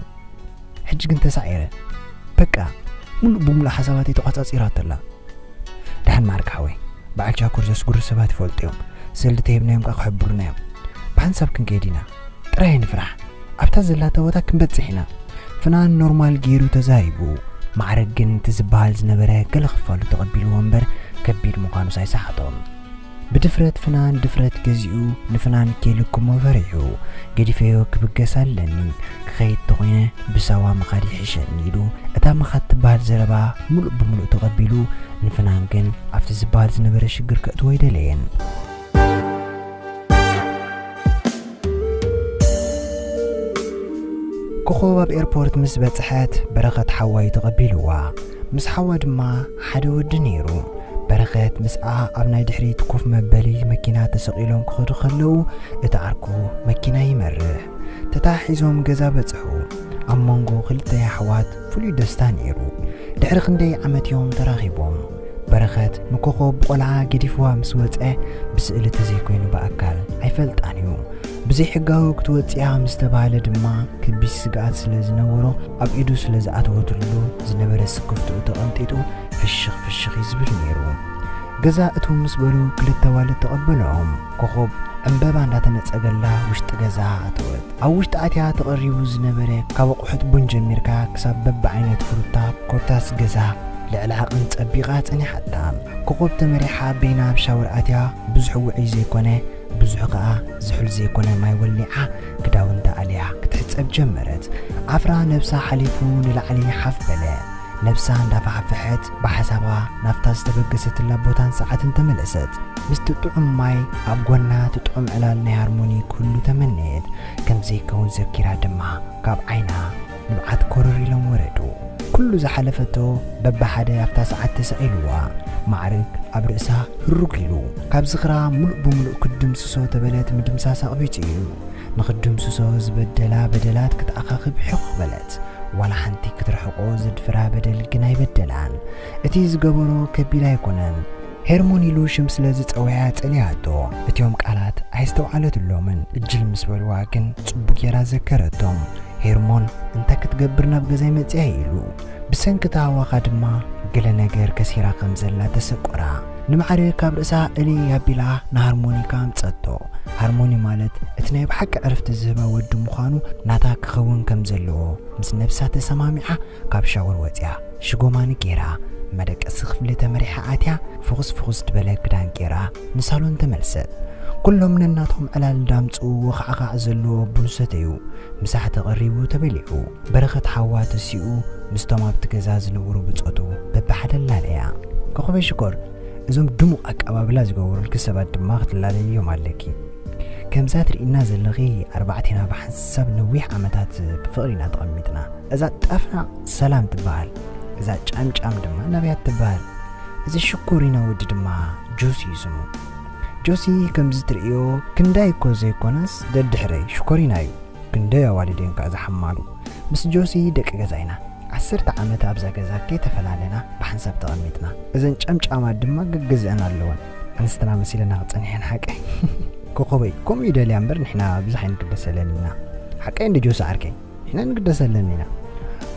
ሕጂ ግን ተሳዒረ። በቃ ሙሉእ ብሙሉእ ሓሳባተይ ተቋጻጺራቶ ኣላ። ደሓን ማዕርግ ሓወይ፣ በዓል ቻኩር ዘስጉሩ ሰባት ይፈልጡ እዮም። ስእሊ ተሂብናዮም ከዓ ክሕብሩና እዮም። ብሓንሳብ ክንከይድ ኢና። ጥራይ ንፍራሕ። ኣብታ ዘላታ ቦታ ክንበጽሕ ኢና። ፍናን ኖርማል ገይሩ ተዛሪቡ። ማዕረግ ግን እቲ ዝበሃል ዝነበረ ገለ ክፋሉ ተቐቢልዎ እምበር ከቢድ ምዃኑስ ኣይሰሓቶን። ብድፍረት ፍናን ድፍረት ገዚኡ ንፍናን ከይልክሞ ፈሪሑ ገዲፈዮ ክብገስ ኣለኒ። ክኸይድ ተኾይነ ብሳዋ ምኻድ ይሕሸኒ ኢሉ እታ ምኻድ ትበሃል ዘረባ ሙሉእ ብሙሉእ ተቐቢሉ ንፍናን ግን ኣብቲ ዝበሃል ዝነበረ ሽግር ከእትዎ ኣይደለየን። ኮኾብ ኣብ ኤርፖርት ምስ በጽሐት በረኸት ሓዋይ ተቐቢልዋ። ምስ ሓዋ ድማ ሓደ ወዲ ነይሩ። በረኸት ምስኣ ኣብ ናይ ድሕሪት ኮፍ መበሊ መኪና ተሰቒሎም ክኸዱ ከለዉ እቲ ዓርኩ መኪና ይመርሕ። ተተሓሒዞም ገዛ በጽሑ። ኣብ መንጎ ክልተ ኣሕዋት ፍሉይ ደስታ ነይሩ። ድሕሪ ክንደይ ዓመት እዮም ተራኺቦም። በረኸት ንኮኾብ ብቆልዓ ገዲፍዋ ምስ ወጸ ብስእሊ ተዘይኮይኑ ብኣካል ኣይፈልጣን እዩ። ብዘይሕጋዊ ክትወጽያ ምስ ተባህለ ድማ ከቢድ ስግኣት ስለ ዝነበሮ ኣብ ኢዱ ስለ ዝኣተወትሉ ዝነበረ ስክፍትኡ ተቐንጢጡ ፍሽኽ ፍሽኽ እዩ ዝብል ነይሩ። ገዛ እትው ምስ በሉ ክልተ ኣዋልድ ተቐበለኦም። ኮኾብ ዕምበባ እንዳተነጸገላ ውሽጢ ገዛ ኣተወት። ኣብ ውሽጢ ኣትያ ተቐሪቡ ዝነበረ ካብ ኣቑሑት ቡን ጀሚርካ ክሳብ በብዓይነት ፍሩታ ኮታስ ገዛ ልዕሊ ዓቕን ጸቢቓ ጸኒሓታ። ኮኾብ ተመሪሓ በይና ኣብ ሻወር ኣትያ ብዙሕ ውዑይ ዘይኮነ ብዙሕ ከኣ ዝሑል ዘይኮነ ማይ ወሊዓ ክዳውንታ ኣልያ ክትሕጸብ ጀመረት። ዓፍራ ነብሳ ሓሊፉ ንላዕሊ ሓፍ በለ። ነብሳ እንዳፋሕፈሐት ብሓሳባ ናብታ ዝተበገሰትላ ቦታን ሰዓትን ተመለሰት። ምስቲ ጥዑም ማይ ኣብ ጎና እቲ ጥዑም ዕላል ናይ ሃርሞኒ ክህሉ ተመነየት። ከም ዘይከውን ዘኪራ ድማ ካብ ዓይና ንብዓት ኮረር ኢሎም ወረዱ። ኩሉ ዝሓለፈቶ በብሓደ ኣብታ ሰዓት ተሰቒልዋ። ማዕርግ ኣብ ርእሳ ህሩግ ኢሉ ካብ ዝኽራ ሙሉእ ብሙሉእ ክድምስሶ ተበለት ምድምሳስ ኣቕቢጹ እዩ። ንኽድምስሶ ዝበደላ በደላት ክትኣኻኽብ ሕቕ በለት። ዋላ ሓንቲ ክትርሕቆ ዘድፍራ በደል ግን ኣይበደላን። እቲ ዝገበሮ ከቢድ ኣይኮነን። ሄርሞን ኢሉ ሽም ስለ ዝጸውያ ጸሊኣቶ። እቲኦም ቃላት ኣየስተውዓለትሎምን። እጅል ምስ በልዋ ግን ጽቡቕ ጌራ ዘከረቶም። ሄርሞን እንታይ ክትገብር ናብ ገዛይ መጺኣ ኢሉ። ብሰንኪ እቲ ሃዋኻ ድማ ገለ ነገር ከሲራ ከም ዘላ ተሰቆራ። ንማዕረ ካብ ርእሳ እልይ ኣቢላ ንሃርሞኒካ ኣምጸቶ። ሃርሞኒ ማለት እቲ ናይ ብሓቂ ዕረፍቲ ዝህባ ወዲ ምዃኑ ናታ ክኸውን ከም ዘለዎ ምስ ነብሳ ተሰማሚዓ ካብ ሻወር ወጺኣ ሽጎማኒ ጌራ መደቀሲ ክፍሊ ተመሪሓ ኣትያ ፍኹስ ፍኹስ ዝበለ ክዳን ጌራ ንሳሎን ተመልሰት። ኩሎም ነናቶም ዕላል እንዳምጽኡ ወኻዕኻዕ ዘለዎ ቡን ሰተዩ። ምሳሕ ተቐሪቡ ተበሊዑ። በረኸት ሓዋ ተሲኡ ምስቶም ኣብቲ ገዛ ዝነብሩ ብጾቱ በብሓደ ኣላለያ። ኮኾበይ ሽኮር፣ እዞም ድሙቕ ኣቀባብላ ዝገበሩልኪ ሰባት ድማ ክትላለይዮም ኣለኪ። ከምዛ ትርእይና ዘለኺ ኣርባዕቴና ብሓንሳብ ነዊሕ ዓመታት ብፍቕሪ ኢና ተቐሚጥና። እዛ ጣፍና ሰላም ትበሃል። እዛ ጫምጫም ድማ ነብያት ትበሃል። እዚ ሽኮሪና ወዲ ድማ ጆሲ እዩ ስሙ። ጆሲ ከምዚ ትርእዮ ክንዳይ እኮ ዘይኮነስ ደድሕረይ ሽኮሪና እዩ። ክንደይ ኣዋልድ እየን ከኣ ዝሓማሉ። ምስ ጆሲ ደቂ ገዛ ኢና። ዓሰርተ ዓመት ኣብዛ ገዛ ከይተፈላለና ብሓንሳብ ተቐሚጥና። እዘን ጨምጫማት ድማ ገገዝአን ኣለወን። ኣንስትና መሲለና ክጸንሐን ሓቀይ። ኮኾበይ፣ ከምኡ ይደልያ እምበር ንሕና ብዙሕ ኣይንግደሰለን ኢና። ሓቀይ እንዲ ጆሲ ዓርከይ፣ ንሕና ንግደሰለን ኢና።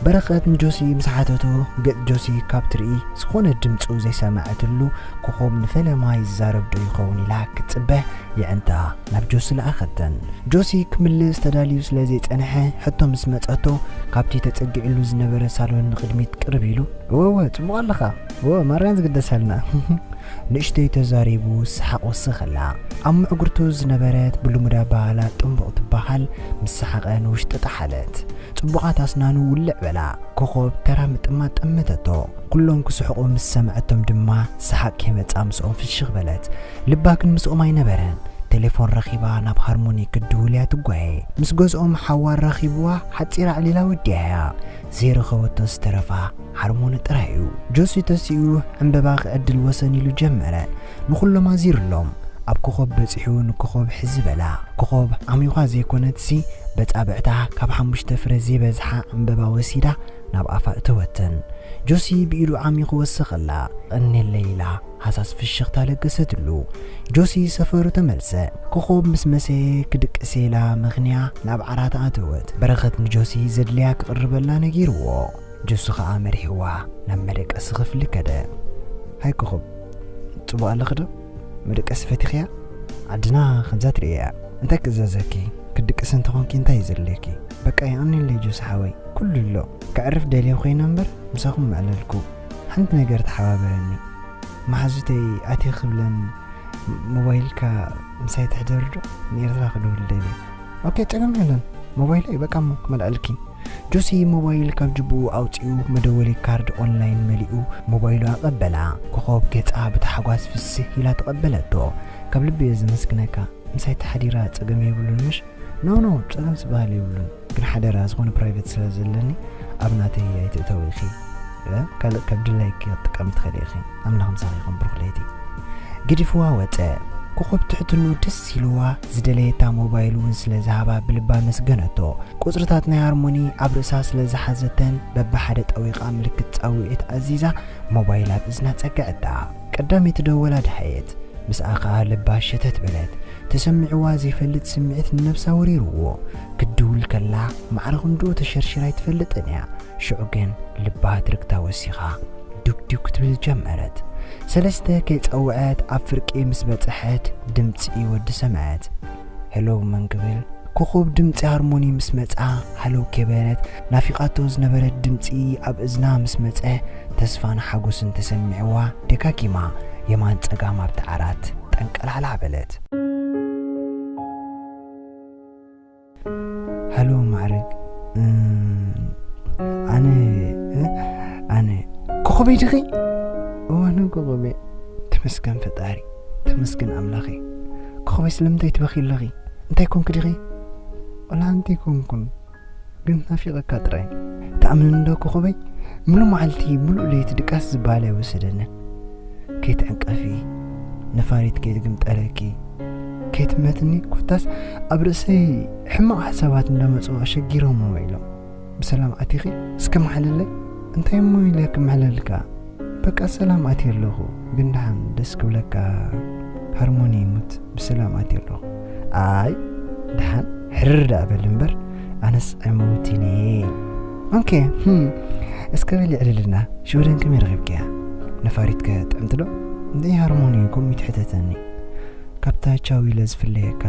በረኸት ንጆሲ ምስ ሓተቶ፣ ገጽ ጆሲ ካብ ትርኢ ዝኾነ ድምጹ ዘይሰማዐትሉ ኮኾብ ንፈለማ ይዛረብ ዶ ይኸውን ኢላ ክትጽበ የዕንታ ናብ ጆሲ ለኣኸተን። ጆሲ ክምልስ ተዳልዩ ስለ ዘይጸንሐ፣ ሕቶ ምስ መጸቶ፣ ካብቲ ተጸጊዕሉ ዝነበረ ሳሎን ንቕድሚት ቅርብ ኢሉ፣ "እወ፣ እወ፣ ጽቡቕ ኣለኻ። እወ፣ ማርያን ዝግደሰልና." ንእሽተይ ተዛሪቡ ሰሓቕ ወሰኸላ። ኣብ ምዕጉርቱ ዝነበረት ብልሙድ ኣበሃህላ ጥንቡቕ ትበሃል ምስ ሰሓቐ ንውሽጢ ጠሓለት። ጽቡቓት ኣስናኑ ውልዕ በላ። ኮኾብ ተራ ምጥማት ጠመተቶ። ኩሎም ክስሕቑ ምስ ሰምዐቶም ድማ ሰሓቕ ከይመጻ ምስኦም ፍሽኽ በለት። ልባ ግን ምስኦም ኣይነበረን። ቴሌፎን ረኺባ ናብ ሃርሞኒ ክትድውል እያ ትጓየ። ምስ ገዝኦም ሓዋ ኣራኺብዋ ሓጺር ኣዕሊላ ወዲኣያ። ዘይረኸበቶ ዝተረፋ ሃርሞኒ ጥራይ እዩ። ጆሲ ተሲኡ ዕምበባ ክዕድል ወሰን ኢሉ ጀመረ። ንኹሎም ኣዚሩሎም። ኣብ ኮኾብ በጺሑ ንኮኾብ ሕዚ በላ። ኮኾብ ዓሚዃ ዘይኮነትሲ በጻብዕታ ካብ ሓሙሽተ ፍረ ዘይበዝሓ ዕምበባ ወሲዳ ናብ ኣፋ እተወተን። ጆሲ ብኢዱ ዓሚኹ ወሰኸላ። ቀኒለይ ኢላ ሃሳስ ፍሽኽታ ለገሰትሉ። ጆሲ ሰፈሩ ተመልሰ። ኮኾብ ምስ መሰየ ክድቅስ ኢላ መኽንያ ናብ ዓራት ኣተወት። በረኸት ንጆሲ ዘድልያ ክቕርበላ ነጊርዎ። ጆሲ ኸኣ መሪሕዋ ናብ መደቀሲ ክፍሊ ከደ። "ሃይ ኮኾብ፣ ጽቡቕ ኣለኺ ዶ? መደቀሲ ፈቲኽያ? ዓድና ከምዛ ትርእያ። እንታይ ክእዘዘኪ? ክድቅሲ እንተኾንኪ እንታይ እዩ ዘድልየኪ?" "በቃ የቐንየለይ ጆሲ ሓወይ፣ ኩሉ ኣሎ። ከዕርፍ ደልየ ኮይነ እምበር ምሳኹም ምዕለልኩ። ሓንቲ ነገር ተሓባበረኒ። መሓዙተይ ኣትየ ክብለን ሞባይልካ ምሳይ ትሕደር ዶ? ንኤርትራ ክድውል ደልየ።" "ኦኬ፣ ጸገም የለን። ሞባይለይ በቃ እሞ ክመልኣልኪ።" ጆሲ ሞባይል ካብ ጅብኡ ኣውጺኡ መደወሊ ካርድ ኦንላይን መሊኡ ሞባይሉ ኣቐበላ። ኮኾብ ገጻ ብታሕጓስ ፍስህ ኢላ ተቐበለቶ። "ካብ ልቢ እየ ዘመስግነካ። ምሳይ ተሓዲራ ጸገም የብሉን ምሽ?" "ኖ፣ ኖ፣ ጸገም ዝበሃል የብሉን። ግን ሓደራ ዝኾነ ፕራይቬት ስለ ዘለኒ ኣብ ናተይ ኣይትእተዊ ኢኺ። እ፣ ካልእ ካብ ድላይኪ ክትጥቀሚ ትኽእሊ ኢኺ። ኣምላኽ ምሳኺ ይኹን ብሩኽ ለይቲ።" ገዲፍዋ ወጸ። ኮኾብ ትሕትንኡ ደስ ኢልዋ ዝደለየታ ሞባይል እውን ስለ ዝሃባ ብልባ ኣመስገነቶ። ቁጽርታት ናይ ሃርሞኒ ኣብ ርእሳ ስለ ዝሓዘተን በብሓደ ጠዊቓ ምልክት ጻውዒት ኣዚዛ ሞባይል ኣብ እዝና ጸግዐታ። ቀዳመይቲ ደወላ ደሃየት። ምስኣ ኸኣ ልባ ሸተት በለት። ተሰሚዕዋ ዘይፈልጥ ስምዒት ንነብሳ ወሪርዎ። ክትድውል ከላ ማዕረ ክንድኡ ተሸርሺራ ኣይትፈልጥን እያ። ሽዑ ግን ልባ ትርግታ ወሲኻ ዱክ ዱክ ክትብል ጀመረት። ሰለስተ ከይጸውዐት ኣብ ፍርቂ ምስ በጽሐት ድምጺ ወዲ ሰምዐት። "ሄሎ፣ መን?" ክብል ኮኾብ ድምጺ ሃርሞኒ ምስ መጻ ሃለው ከይበለት ናፊቓቶ ዝነበረት ድምጺ ኣብ እዝና ምስ መጸ ተስፋን ሓጎስን ተሰሚዕዋ ደጋጊማ የማን ጸጋም ኣብቲ ዓራት ጠንቀላዕላዕ በለት። "ሃሎ ማዕረግ፣ እም፣ ኣነ፣ እ፣ ኣነ፣ ኮኾበይ ዲኺ?" "እወ፣ ኣነ ኮኾበይ። ተመስገን ፈጣሪ፣ ተመስገን ኣምላኸይ። ኮኾበይ፣ ስለምንታይ ትበኺ ኣለኺ? እንታይ ኮንኪ ዲኺ?" "ወላ ኣንቲ ኮንኩን፣ ግን ናፊቐካ ጥራይ። ትኣምንኒ ዶ ኮኾበይ? ምሉእ መዓልቲ፣ ምሉእ ለይቲ ድቃስ ዝበሃል ኣይወሰደንን። ከይትዕንቀፊ፣ ነፋሪት ከይትግምጠለኪ፣ ከይትመትኒ፣ ኮታስ ኣብ ርእሰይ ሕማቕ ሓሳባት እንዳመጹ ኣሸጊሮም ውዒሎም። ብሰላም ኣቲኺ? እስከ መሓለለይ?" "እንታይ እሞ ኢለ ክምሕለልካ? በቃ ሰላም ኣትየ ኣለኹ፣ ግን ደሓን ደስ ክብለካ ሃርሞኒ ይሙት፣ ብሰላም ኣትየ ኣለኹ።" "ኣይ ደሓን ሕርር ደኣ በል እምበር፣ ኣነስ ኣይመውትን እየ።" "ኦኬ፣ ህም፣ እስከ በል የዕልልና፣ ሽወደን ከመይ ረኺብክያ? ነፋሪትከ ጥዕምቲ ዶ?" "እንተይ ሃርሞኒ ከምኡ ትሕተተኒ? ካብታ ቻው ኢለ ዝፍለየካ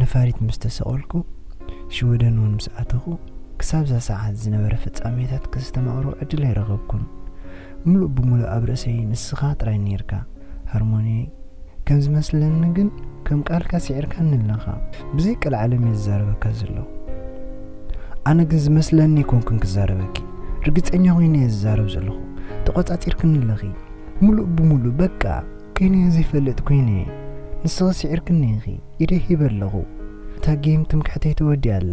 ነፋሪት ምስ ተሰቐልኩ፣ ሽወደን እውን ምስ ኣተኹ፣ ክሳብ እዛ ሰዓት ዝነበረ ፍጻሜታት ከስተማቕሮ ዕድል ኣይረኸብኩን። ምሉእ ብምሉእ ኣብ ርእሰይ ንስኻ ጥራይ ነይርካ ሃርሞኒ። ከም ዝመስለኒ ግን ከም ቃልካ ስዒርካኒ ኣለኻ። ብዘይ ቀልዓለም እየ ዝዛረበካ ዘለኹ። ኣነ ግን ዝመስለኒ ኣይኮንኩን ክዛረበኪ። ርግጸኛ ኮይነ እየ ዝዛረብ ዘለኹ። ተቖጻጺርክኒ ኣለኺ። ምሉእ ብምሉእ በቃ ከይነ እየ ዘይፈልጥ ኮይነ እየ። ንስኺ ስዒርክኒ ኢኺ። ኢደይ ሂበ ኣለኹ። እታ ጌም ትምክሕተይ ተወዲኣ ኣላ።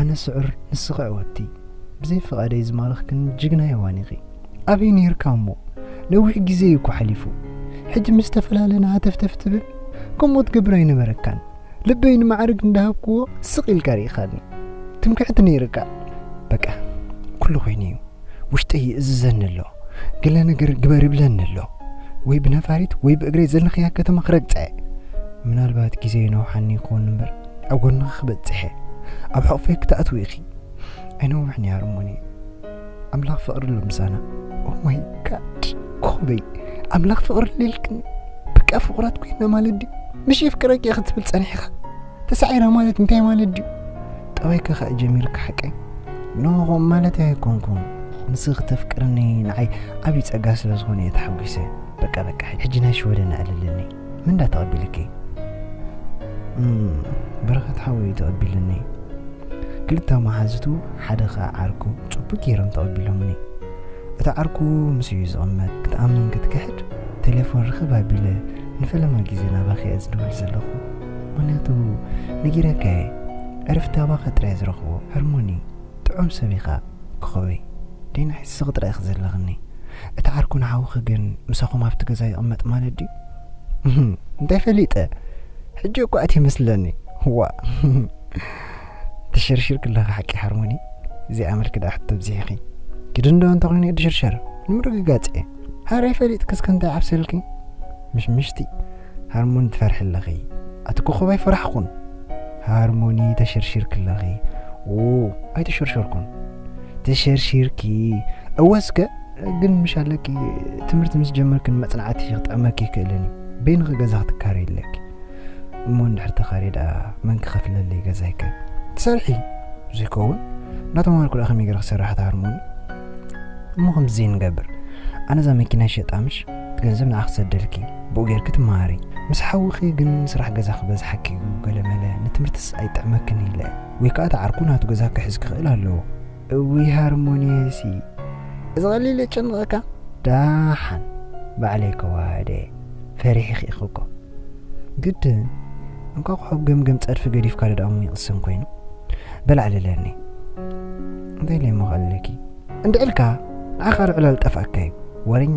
ኣነ ስዑር፣ ንስኺ ዕወትቲ። ብዘይ ፍቓደይ ዝማረኽክኒ ጅግና ሄዋን ኢኺ። ኣበይ ነይርካ እሞ? ነዊሕ ግዜ እዩ እኮ ሓሊፉ። ሕጂ ምስ ተፈላለና ሃተፍተፍ ትብል? ከምኡ ትገብር ኣይነበረካን። ልበይ ንማዕርግ እንዳሃብክዎ ስቕ ኢልካ ርኢኻኒ። ትምክሕቲ ነይርካ። በቃ፣ ኩሉ ኮይኑ እዩ። ውሽጠይ ይእዝዘኒ ኣሎ። ገለ ነገር ግበር ይብለኒ ኣሎ። ወይ ብነፋሪት ወይ ብእግረይ ዘለኽያ ከተማ ክረግጸ። ምናልባት ግዜ ይነውሓኒ ይኸውን እምበር፣ ኣብ ጎንኺ ክበጽሕ እየ። ኣብ ሕቑፈይ ክትኣትዊ ኢኺ። ኣይነውሕን እያ ሃርሞኒ። ኣምላኽ ፍቕሪ ኣሎ ምሳና። Oh my God፣ ኮበይ፣ ኣምላኽ ፍቕሪ ኣሎ ኢልክኒ። በቃ ፍቑራት ኮይና ማለት ድዩ? ምሽ የፍቅረኪ እየ ክትብል ጸኒሕኻ? ተሳዒራ ማለት እንታይ ማለት ድዩ? ጠባይካ ከኣ ጀሚርካ ሓቀይ? ኖ፣ ከምኡ ማለት ኣይኮንኩን። ንስኺ ክተፍቅርኒ ንዓይ ዓብዪ ጸጋ ስለ ዝኾነ እየ ተሓጒሰ። በቃ፣ በቃ፣ ሕጂ ናይ ሽወደን ኣዕልልኒ። መን እንዳ ተቐቢልኪ? እም፣ በረኸት ሓወይ እዩ ተቐቢልኒ። ክልተ መሓዝቱ፣ ሓደ ኸኣ ዓርኩ ጽቡቕ ገይሮም ተቐቢሎምኒ። እቲ ዓርኩ ምስ እዩ ዝቕመጥ፣ ክትኣምን ክትክሕድ፣ ቴሌፎን ርኽብ ኣቢለ ንፈለማ ግዜ ናባኺ እየ ዝድውል ዘለኹ። ምኽንያቱ ነጊረካ እየ፣ ዕርፍቲ ኣባኻ ጥራይ ዝረኽቦ። ሃርሞኒ፣ ጥዑም ሰብ ኢኻ ኮኾበይ። ደይና ሒዝኺ ጥራይ ኢኺ ዘለኽኒ። እቲ ዓርኩ ንሓውኺ ግን ምሳኹም ኣብቲ ገዛ ይቕመጥ ማለት ድዩ? እንታይ ፈሊጠ? ሕጂ እኮ ኣትየ መስለኒ። ዋ። ተሸርሺርኪ ኣለኺ ሓቂ ሃርሞኒ? እዚኣ መልኪ ደኣ ሕቶ ኣብዚሕኺ። ግድን ዶ እንተኾይኑ እየ ድሽርሸር? ንምርግጋጽ እየ። ሃረይ ፈሊጥኪ እስከ እንታይ ዓብሰልኪ? ምሽምሽቲ። ሃርሞኒ ትፈርሒ ኣለኺ። ኣቲ ኮኾብ ኣይፈራሕኩን። ሃርሞኒ ተሸርሺርኪ ኣለኺ። ኡ፣ ኣይተሸርሸርኩን። ተሸርሺርኪ። እወ እስከ፣ ግን ምሽ ኣለኪ ትምህርቲ ምስ ጀመርክን መጽናዕቲ ክጥዕመኪ ይክእልን እዩ። በይንኺ ገዛ ክትካረይ ኣለኪ። እሞ እንድሕር ተኻርየ ደኣ መን ክኸፍለለይ ገዛይከ? ትሰርሒ ዘይከውን? እናተማሃርኩ ደኣ ከመይ ገይረ ክሰርሕ እታ ሃርሞኒ? እሞ ከምዚ ንገብር። ኣነ እዛ መኪና ይሸጣ ምሽ? እቲ ገንዘብ ንዓኺ ክሰደልኪ። ብኡ ጌርኪ ትመሃሪ። ምስ ሓውኺ ግን ስራሕ ገዛ ክበዝሓኪ እዩ ገለመለ። ንትምህርትስ ኣይጥዕመክን ኢለ። ወይ ከኣ እቲ ዓርኩ ናቱ ገዛ ክሕዝ ክኽእል ኣለዎ። እውይ ሃርሞኒየሲ፣ እዚ ቀሊል የጨንቐካ? ደሓን ባዕለይ ከዋህደ። ፈሪሕኺ ኢኺ እኮ። ግድን እንቋቑሖ ኣብ ገምገም ጸድፊ ገዲፍካሉ ደኣ እሞ ይቕሰን ኮይኑ። በል ኣዕልለኒ። እንታይ ኢለ እሞ ከዕልለኪ? እንድዒ ኢልካ ንዓኻ ልዕሎ ልጠፍኣካ እዩ። ወረኛ።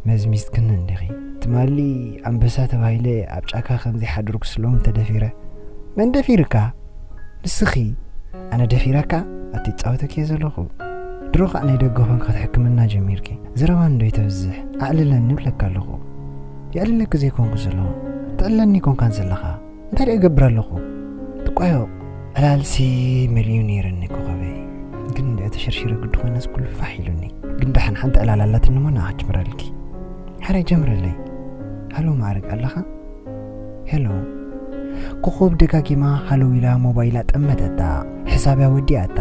መዝሚዝክኒ እንዲኺ። ትማሊ ኣንበሳ ተባሂለ ኣብ ጫካ ከም ዘይሓደርኩስ ሎሚ ተደፊረ። መን ደፊርካ? ንስኺ። ኣነ ደፊረካ? ኣቲ ይጻወተኪ እየ ዘለኹ። ድሮ ኸኣ ናይ ደገ ኾንኪ ክትሕክምና ጀሚርኪ። ዘረባ እንዶ ይተብዝሕ። ኣዕልለኒ እብለካ ኣለኹ። የዕልለኪ ዘይኮንኩ ዘለኹ። ትዕልለኒ ኣይኮንካን ዘለኻ። እንታይ ደኣ እገብር ኣለኹ? ትቋየቕ። ዕላልሲ መሊኡ ነይርኒ ኮኸበይ። ግን እንድዒ ተሸርሺረ ግዲ ኮይነስ ኩሉ ፋሕ ኢሉኒ። ግን ደሓን ሓንቲ ዕላል ኣላትኒ እሞ ንዓ ክጅምረልኪ። ሓራይ ጀምረለይ። ሃሎ ማዕረግ ኣለኻ? ሄሎ። ኮኾብ ደጋጊማ ሃሎ ኢላ ሞባይላ ጠመተታ። ሕሳብያ ወዲኣታ።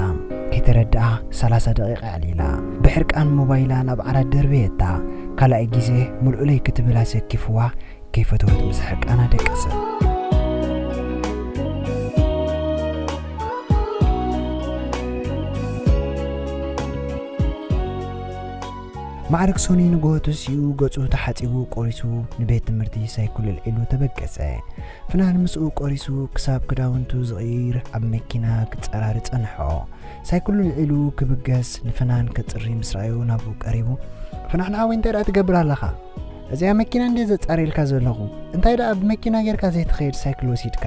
ከይተረድኣ ሰላሳ ደቂቕ ኣዕሊላ። ብሕርቃን ሞባይላ ናብ ዓራት ደርበየታ። ካልኣይ ግዜ ምልኡለይ ክትብል ኣሰኪፍዋ ከይፈተወት ምስ ሕርቃና ደቀሰት። ማዕረግ ሶኒ ንግሆ ተሲኡ ገጹ ተሓጺቡ ቆሪሱ ንቤት ትምህርቲ ሳይክል ኣልዒሉ ተበገሰ። ፍናን ምስኡ ቆሪሱ ክሳብ ክዳውንቱ ዝቕይር ኣብ መኪና ክጸራሪ ጸንሖ። ሳይክሉ ኣልዒሉ ክብገስ ንፍናን ከጽሪ ምስ ረኣዮ ናብኡ ቀሪቡ፣ "ፍናን ሓወይ እንታይ ደኣ ትገብር ኣለኻ? እዚኣ መኪና እንድየ ዘጻርየልካ ዘለኹ። እንታይ ደኣ ብመኪና ጌርካ ዘይትኸይድ ሳይክል ወሲድካ?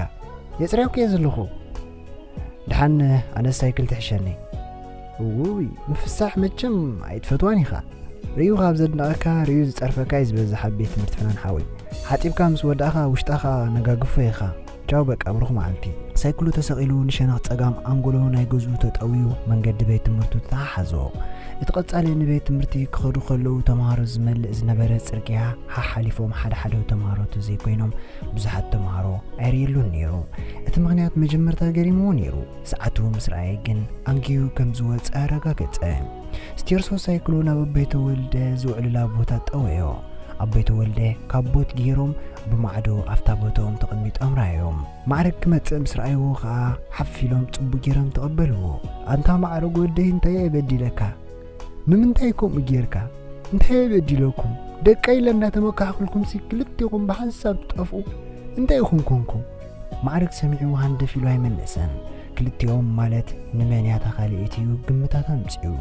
የጽርየኩ እየ ዘለኹ። ደሓን ኣነ ሳይክል ትሕሸኒ?" እውይ፣ ምፍሳሕ መቸም ኣይትፈትዋን ኢኻ። ርእዩ ካብ ዘድንቐካ፣ ርእዩ ዝጸርፈካ እዩ ዝበዝሕ ኣብ ቤት ትምህርቲ ፍናን ሓወይ። ሓጺብካ ምስ ወዳእኻ ውሽጣኻ ነጋግፎ ኢኻ። ቻው በቃ፣ ብሩኽ መዓልቲ። ሳይክሉ ተሰቒሉ ንሸነኽ ጸጋም ኣንጎሎ ናይ ገዝኡ ተጠውዩ መንገዲ ቤት ትምህርቱ ተተሓሓዞ። እቲ ቀጻሊ ንቤት ትምህርቲ ክኸዱ ከለዉ ተምሃሮ ዝመልእ ዝነበረ ጽርግያ ሓሓሊፎም ሓደ ሓደ ተምሃሮ ተዘይኮይኖም ብዙሓት ተምሃሮ ኣይርእየሉን ነይሩ። እቲ ምኽንያት መጀመርታ ገሪምዎ ነይሩ። ሰዓቱ ምስ ረኣየ ግን ኣንጊሁ ከም ዝወጸ ኣረጋገጸ። ስቴርሶ ሳይክሉ ናብ ኣቦይ ተወልደ ዝውዕልላ ቦታ ጠወዮ። ኣቦይ ተወልደ ካቦት ገይሮም ብማዕዶ ኣብታ ቦታኦም ተቐሚጦም ረኣዮም። ማዕረግ ክመጽእ ምስ ረኣይዎ ኸኣ ሓፍ ኢሎም ጽቡቕ ገይሮም ተቐበልዎ። ኣንታ ማዕረግ ወደይ እንታይ እየ በዲለካ? ንምንታይ ከምኡ ጌርካ? እንታይ እየ በዲለኩም? ደቀይ ኢለ እንዳተመካሕኩልኩምሲ ክልቴኹም ብሓንሳብ ትጠፍኡ። እንታይ ኢኹም ኮንኩም? ማዕረግ ሰሚዑ ሃንደፍ ኢሉ ኣይመለሰን። ክልቲኦም ማለት ንመን እያ እታ ካልኣይቲ እዩ ግምታት ኣምጺኡ።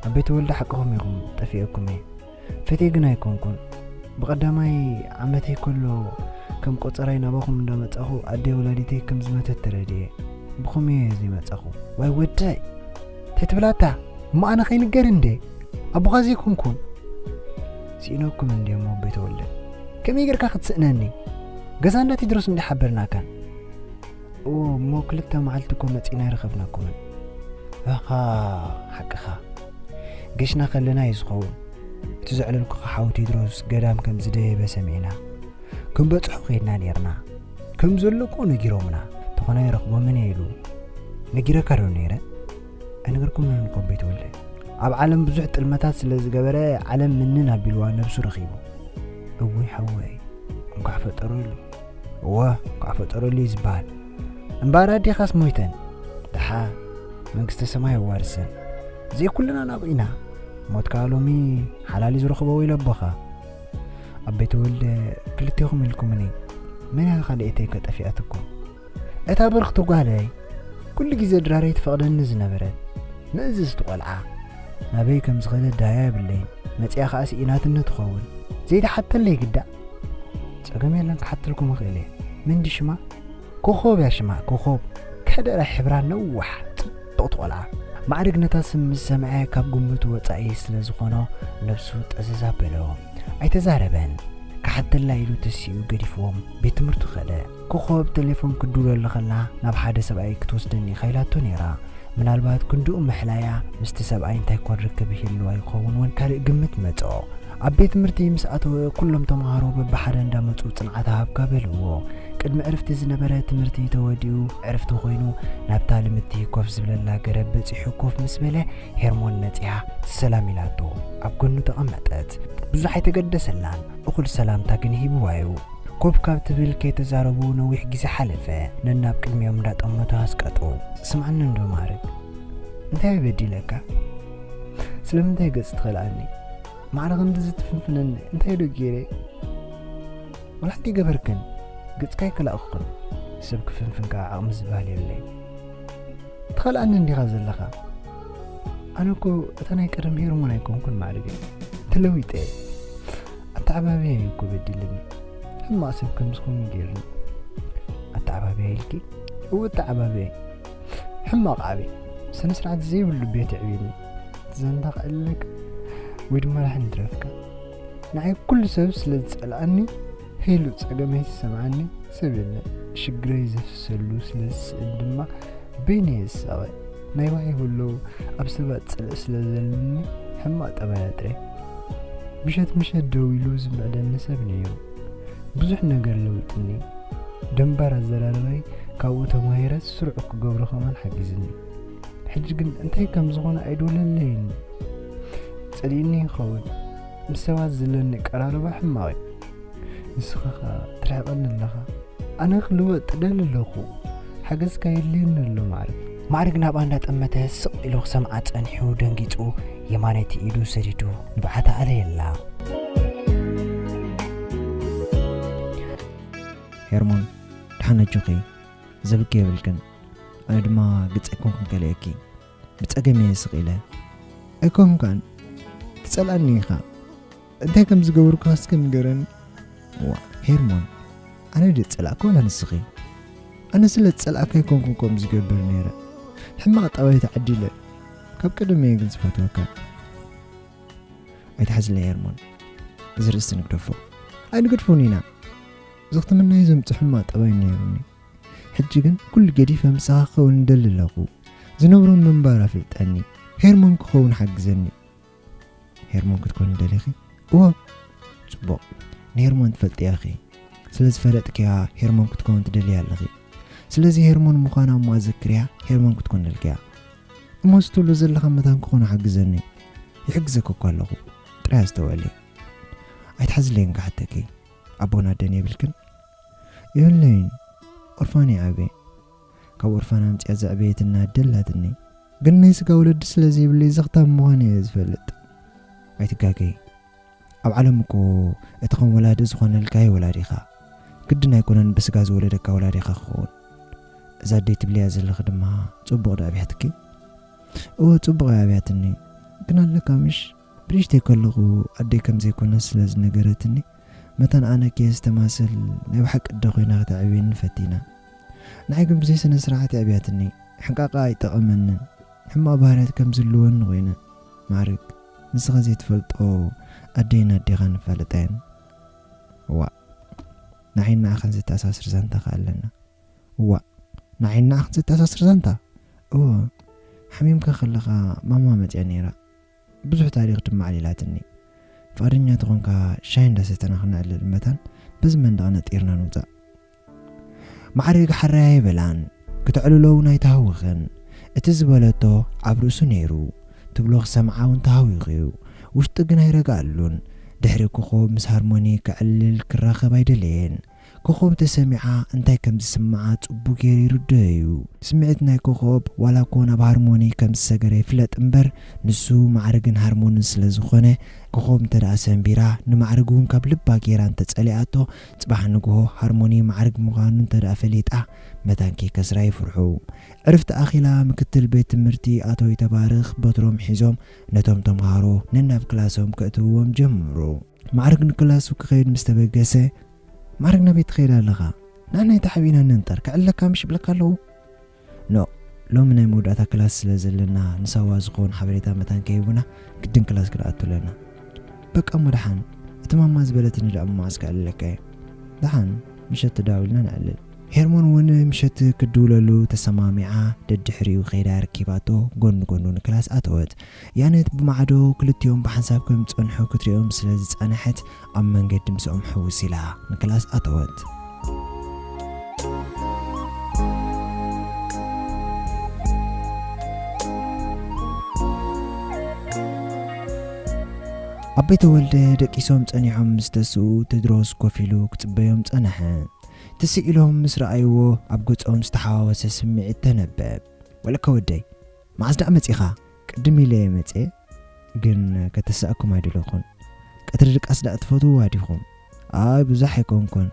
ኣቤ ተወልደ ሓቅኹም ኢኹም፣ ጠፊኤኩም እየ። ፈትየ ግን ኣይኮንኩን። ብቐዳማይ ዓመተይ ከሎ ከም ቆጸራይ ናባኹም እንዳመጻኹ ኣደይ ወላዲተይ ከም ዝመተት ተረድየ። ብኸምኡ እየ ዘይመጻኹ። ዋይ ወዳይ! እንታይ ትብላታ? እሞ ኣነ ከይንገር እንዴ? ኣቦኻ ዘይኮንኩን? ስኢነኩም እንዴ እሞ ኣቤ ተወልደ? ከመይ ጌርካ ክትስእነኒ? ገዛ እንዳ ቴድሮስ እንዴ ሓበርናካን? እዎ፣ እሞ ክልተ መዓልቲ እኮ መጺና ኣይረኸብናኩምን። ኣኻ፣ ሓቅኻ። ገሽና ከለና እዩ ዝኸውን። እቲ ዘዕለልኩኻ ሓው ቴድሮስ ገዳም ከም ዝደየበ ሰሚዕና። ክንበጽሖ ከይድና ኔርና። ከም ዘሎ እኮ ነጊሮምና። ተኾነ ኣይረኽቦምን እየ ኢሉ። ነጊረካ ዶ ነይረ? ኣይነገርኩምን እኮ ኣቤ ተወልደ። ኣብ ዓለም ብዙሕ ጥልመታት ስለ ዝገበረ ዓለም ምንን ኣቢልዋ ነብሱ ረኺቡ። እውይ ሓወይ፣ እንኳዕ ፈጠሩ ኢሉ። እወ፣ እንኳዕ ፈጠሩ ኢሉ እዩ ዝበሃል። እምበኣር ኣዴኻስ ሞይተን። ደሓ፣ መንግስተ ሰማይ የዋርሰን። ዘይኩልና ናብቕ ኢና። ሞት ከኣ ሎሚ ሓላሊ ዝረኽቦ ኢሉ ኣቦኻ። ኣቤ ተወልደ፣ ክልቴኹም ኢልኩምኒ። መን እያ ካልኣይተይ ከ ጠፊኣትኩም? እታ ብርኽቲ ጓለይ፣ ኩሉ ግዜ ድራረይ ትፈቕደኒ ዝነበረት ምእዝዝቲ ቆልዓ፣ ናበይ ከም ዝኸደት ዳያ የብለይን። መጺኣ ኸኣ ስኢናትኒ ትኸውን። ዘይትሓተለይ ግዳ። ጸገም የለን፣ ክሓተልኩም እኽእል እየ። መን ድዩ ሽማ? ኮኾብ እያ ሽማ፣ ኮኾብ። ከደራ ሕብራ ነዋሕ፣ ጽብቕቲ ቆልዓ። ማዕርግ ነታ ስም ምስ ሰምዐ ካብ ግምቱ ወጻኢ ስለ ዝኾኖ ነብሱ ጠዘዝ ኣበሎ። ኣይተዛረበን። ክሓተላ ኢሉ ተሲኡ ገዲፍዎም ቤት ትምህርቱ ከደ። ኮኾብ ቴሌፎን ክትድውለሉ ከላ ናብ ሓደ ሰብኣይ ክትወስደኒ ኢኻ ኢላቶ ነይራ። ምናልባት ክንድኡ ምሕላያ ምስቲ ሰብኣይ እንታይ ኮን ርክብ ይህልዋ ይኸውን እውን ካልእ ግምት መጾ። ኣብ ቤት ትምህርቲ ምስ ኣተወ ኩሎም ተምሃሮ በብሓደ እንዳመጹ ጽንዓት ሃብካ በልዎ። ቅድሚ ዕርፍቲ ዝነበረ ትምህርቲ ተወዲኡ ዕርፍቲ ኮይኑ ናብታ ልምቲ ኮፍ ዝብለላ ገረብ በጺሑ ኮፍ ምስ በለ ሄርሞን መጺኣ ሰላም ኢላቶ ኣብ ጎኑ ተቐመጠት። ብዙሕ ኣይተገደሰላን። እኹል ሰላምታ ግን ሂብዋ እዩ። ኮፍ ካብ ትብል ከይተዛረቡ ነዊሕ ግዜ ሓለፈ። ነናብ ቅድሚኦም እንዳጠመቱ ኣስቀጡ። ስምዓኒ እንዶ ማዕርግ፣ እንታይ በዲለካ? ስለምንታይ ገጽ ትኸልኣኒ? ማዕረ ክንድዚ ትፍንፍነኒ እንታይ ዶ ገይረ? ወላ ሓንቲ ገበርክን፣ ገጽካ ኣይከላእኩክን። ሰብ ክፍንፍን ከኣ ዓቕሚ ዝበሃል የብለይን። ትኸልኣኒ እንዲኻ ዘለኻ? ኣነ እኮ እታ ናይ ቀደም ሄርሞን ኣይኮንኩን ማዕርገይ። ተለዊጠ እየ። ኣተዓባብያይ እዩ እኮ በዲልኒ። ሕማቕ ሰብ ከም ዝኾን ገይርኒ። ኣተዓባብያ ኢልኪ? እወ ኣተዓባብያይ። ሕማቕ ዓቢ። ስነ ስርዓት ዘይብሉ ቤት የዕብየኒ። ዛንታ ክዕልለካ ወይ ድማ ላሕን ትረፍካ። ንዓይ ኩሉ ሰብ ስለ ዝጸልኣኒ፣ ሄሉ ጸገመይ ዝሰምዓኒ ሰብ የለን። ሽግረይ ዘፍሰሉ ስለ ዝስእን ድማ በይነይ እሳቐ። ናይ ዋሂ በሎ ኣብ ሰባት ጽልኢ ስለ ዘለኒ ሕማቕ ጠባያ ጥራይ። ምሸት ምሸት ደው ኢሉ ዝምዕደኒ ሰብ ነይሩ። ብዙሕ ነገር ለዊጥኒ። ደንባር ኣዘራርባይ ካብኡ ተማሂረ ስሩዕ ክገብሮ ከማን ሓጊዝኒ። ሕጂ ግን እንታይ ከም ዝኾነ ኣይድወለለይን። ጸሊእኒ ይኸውን። ምስ ሰባት ዘለኒ ቀራርባ ሕማቕ እዩ። ንስኻ ኸኣ ትርሕቐኒ ኣለኻ። ኣነ ክልወጥ እደሊ ኣለኹ። ሓገዝካ የድልየኒ ኣሎ ማዕርግ። ማዕርግ ናብኣ እንዳጠመተ ስቕ ኢሉ ክሰምዓ ጸኒሑ ደንጊጹ የማነይቲ ኢዱ ሰዲዱ ንብዓታ ኣለየላ። ሄርሞን፣ ደሓን ኣጆኺ፣ ዘብኪ የብልክን። ኣነ ድማ ግጽ ኣይኮንኩን ከልእኪ። ብጸገም እየ ስቕ ኢለ። ኣይኮንካን፣ ትጸልኣኒ ኢኻ። እንታይ ከም ዝገበርኩኻ እስከ ንገረኒ። ዋ፣ ሄርሞን፣ ኣነ ድየ ዝጸላእኩ ዋላ ንስኺ? ኣነ ስለ ዝጸላእካ ኣይኮንኩን ከምኡ ዝገብር ነይረ። ሕማቕ ጠባይ ተዓዲለ። ካብ ቀደም እየ ግን ዝፈትወካ። ኣይትሓዝለይ ሄርሞን። እዚ ርእሲ ንግደፎ። ኣይንገድፎን ኢና። ዘኽተመናዮ ዘምጽእ ሕማቕ ጠባይ ነይሩኒ። ሕጂ ግን ኩሉ ገዲፈ ምሳኻ ክኸውን እደሊ ኣለኹ። ዝነብሮ ምንባር ኣፍልጠኒ። ሄርሞን ክኸውን ሓግዘኒ። ሄርሞን ክትኮኒ ደሊኺ? እወ። ጽቡቕ። ንሄርሞን ትፈልጥያ ኢኺ። ስለ ዝፈለጥክያ ሄርሞን ክትኮን ትደልያ ኣለኺ። ስለዚ ሄርሞን ምዃና እሞ ኣዘክርያ ሄርሞን ክትኮነልክያ። እሞ እዚ ትብሎ ዘለኻ መታን ክኾኑ ሓግዘኒ። ይሕግዘኪ እኮ ኣለኹ። ጥራይ ኣስተውዕሊ። ኣይትሓዝለይን ክሓተኪ። ኣቦን ኣደን የብልክን? የብለይን። ኦርፋን እየ ዓብየ። ካብ ኦርፋን ኣምጺኣ ዘዕበየትና ኣደ ኣላትኒ። ግን ናይ ስጋ ወለዲ ስለ ዘይብለይ ዘኽታም ምዃን እየ ዝፈልጥ። ኣይትጋገይ። ኣብ ዓለም እኮ እቲ ከም ወላዲ ዝኾነልካ እዩ ወላዲኻ። ግድን ኣይኮነን ብስጋ ዝወለደካ ወላዲኻ ክኸውን። እዛ ኣደይ ትብልያ ዘለኺ ድማ ጽቡቕ ዶ ኣብያትኪ? እወ፣ ጽቡቕ እያ ኣብያትኒ። ግን ኣለካ ምሽ፣ ብንእሽተይ ከለኹ ኣደይ ከም ዘይኮነ ስለ ዝነገረትኒ፣ መታን ኣነ ከየስተማስል ናይ ብሓቂ ኣደ ኮይና ከተዕብየኒ ፈቲና። ንዓይ ግን ብዘይ ስነ ስርዓት የዕብያትኒ። ሕንቃቓ ኣይጠቐመንን። ሕማቕ ባህርያት ከም ዝህልወኒ ኮይነ። ማዕርግ፣ ንስኻ ዘይትፈልጦ ኣደይን ኣዴኻን ይፋለጣ እየን። እዋእ፣ ንዓይን ንዓኻን ዘተኣሳስር ዛንታ ከ ኣለና። እዋእ፣ ንዓይን ንዓኻን ዘተኣሳስር ዛንታ? እወ፣ ሓሚምካ ከለኻ ማማ መጽያ ነይራ። ብዙሕ ታሪኽ ድማ ኣዕሊላትኒ። ፍቓደኛ ተኾንካ ሻሂ እንዳሰተና ክነዕልል መታን በዚ መንደቕ ነጢርና ንውጻእ። ማዕርግ ሓራይ ኣይበላን፣ ክተዕልሎ እውን ኣይተሃወኸን። እቲ ዝበለቶ ኣብ ርእሱ ነይሩ፣ ትብሎ ክሰምዓ እውን ተሃዊኹ እዩ። ውሽጡ ግን ኣይረግኣሉን። ድሕሪ ኮኾብ ምስ ሃርሞኒ ከዕልል ክራኸብ ኣይደለየን። ኮኾብ ተሰሚዓ እንታይ ከም ዝስምዓ ጽቡቕ ገይሩ ይርድኦ እዩ። ስምዒት ናይ ኮኾብ ዋላ እኮ ናብ ሃርሞኒ ከም ዝሰገረ ይፍለጥ እምበር፣ ንሱ ማዕርግን ሃርሞንን ስለ ዝኾነ፣ ኮኾብ እንተ ደኣ ሰንቢራ፣ ንማዕርግ እውን ካብ ልባ ገይራ እንተ ጸሊኣቶ፣ ጽባሕ ንግሆ ሃርሞኒ ማዕርግ ምዃኑ እንተ ደኣ ፈሊጣ፣ መታን ከይከስራ ይፍርሑ። ዕርፍቲ ኣኺላ ምክትል ቤት ትምህርቲ ኣቶ ይተባርኽ በትሮም ሒዞም ነቶም ተምሃሮ ነናብ ክላሶም ከእትውዎም ጀምሩ። ማዕርግ ንክላሱ ክኸይድ ምስ ተበገሰ፣ "ማዕርግ ናበይ ትኸይድ ኣለኻ? ንሕና ኣይተሓቢእና ነንጠር፣ ክዕለካ ምሽ ይብለካ ኣለዉ?" "ኖ፣ ሎሚ ናይ መወዳእታ ክላስ ስለ ዘለና ንሳዋ ዝኸውን ሓበሬታ መታን ከይህቡና ግድን ክላስ ክንኣቱ ኣለና። በቃ እሞ ደሓን፣ እቲ ማማ ዝበለትኒ ደኣ እሞ መዓስ ክዕልለካ እየ? ደሓን፣ ምሸት ተዳዊልና ንዕልል።" ሄርሞን እውን ምሸት ክድውለሉ ተሰማሚዓ ደድሕሪኡ ከይዳ ረኪባቶ ጎኒ ጎኑ ንክላስ ኣተወት። ያነት ብማዕዶ ክልቲኦም ብሓንሳብ ከም ዝጸንሑ ክትሪኦም ስለ ዝጸንሐት ኣብ መንገዲ ምስኦም ሕውስ ኢላ ንክላስ ኣተወት። ኣቤ ተወልደ ደቂሶም ጸኒሖም ምስ ተስኡ ቴድሮስ ኮፍ ኢሉ ክጽበዮም ጸነሐ። ትስእ ኢሎም ምስ ረኣይዎ ኣብ ገጾም ዝተሓዋወሰ ስምዒት ተነበብ። "ወለከ ወደይ፣ መዓስ ደኣ መጺኻ?" "ቅድም ኢለ እየ መጽየ፣ ግን ከተስኣኩም ኣይደለኹን። ቀትሪ ድቃስ ደኣ ትፈትውዋ ዲኹም?" "ኣይ ብዙሕ ኣይኮንኩን፣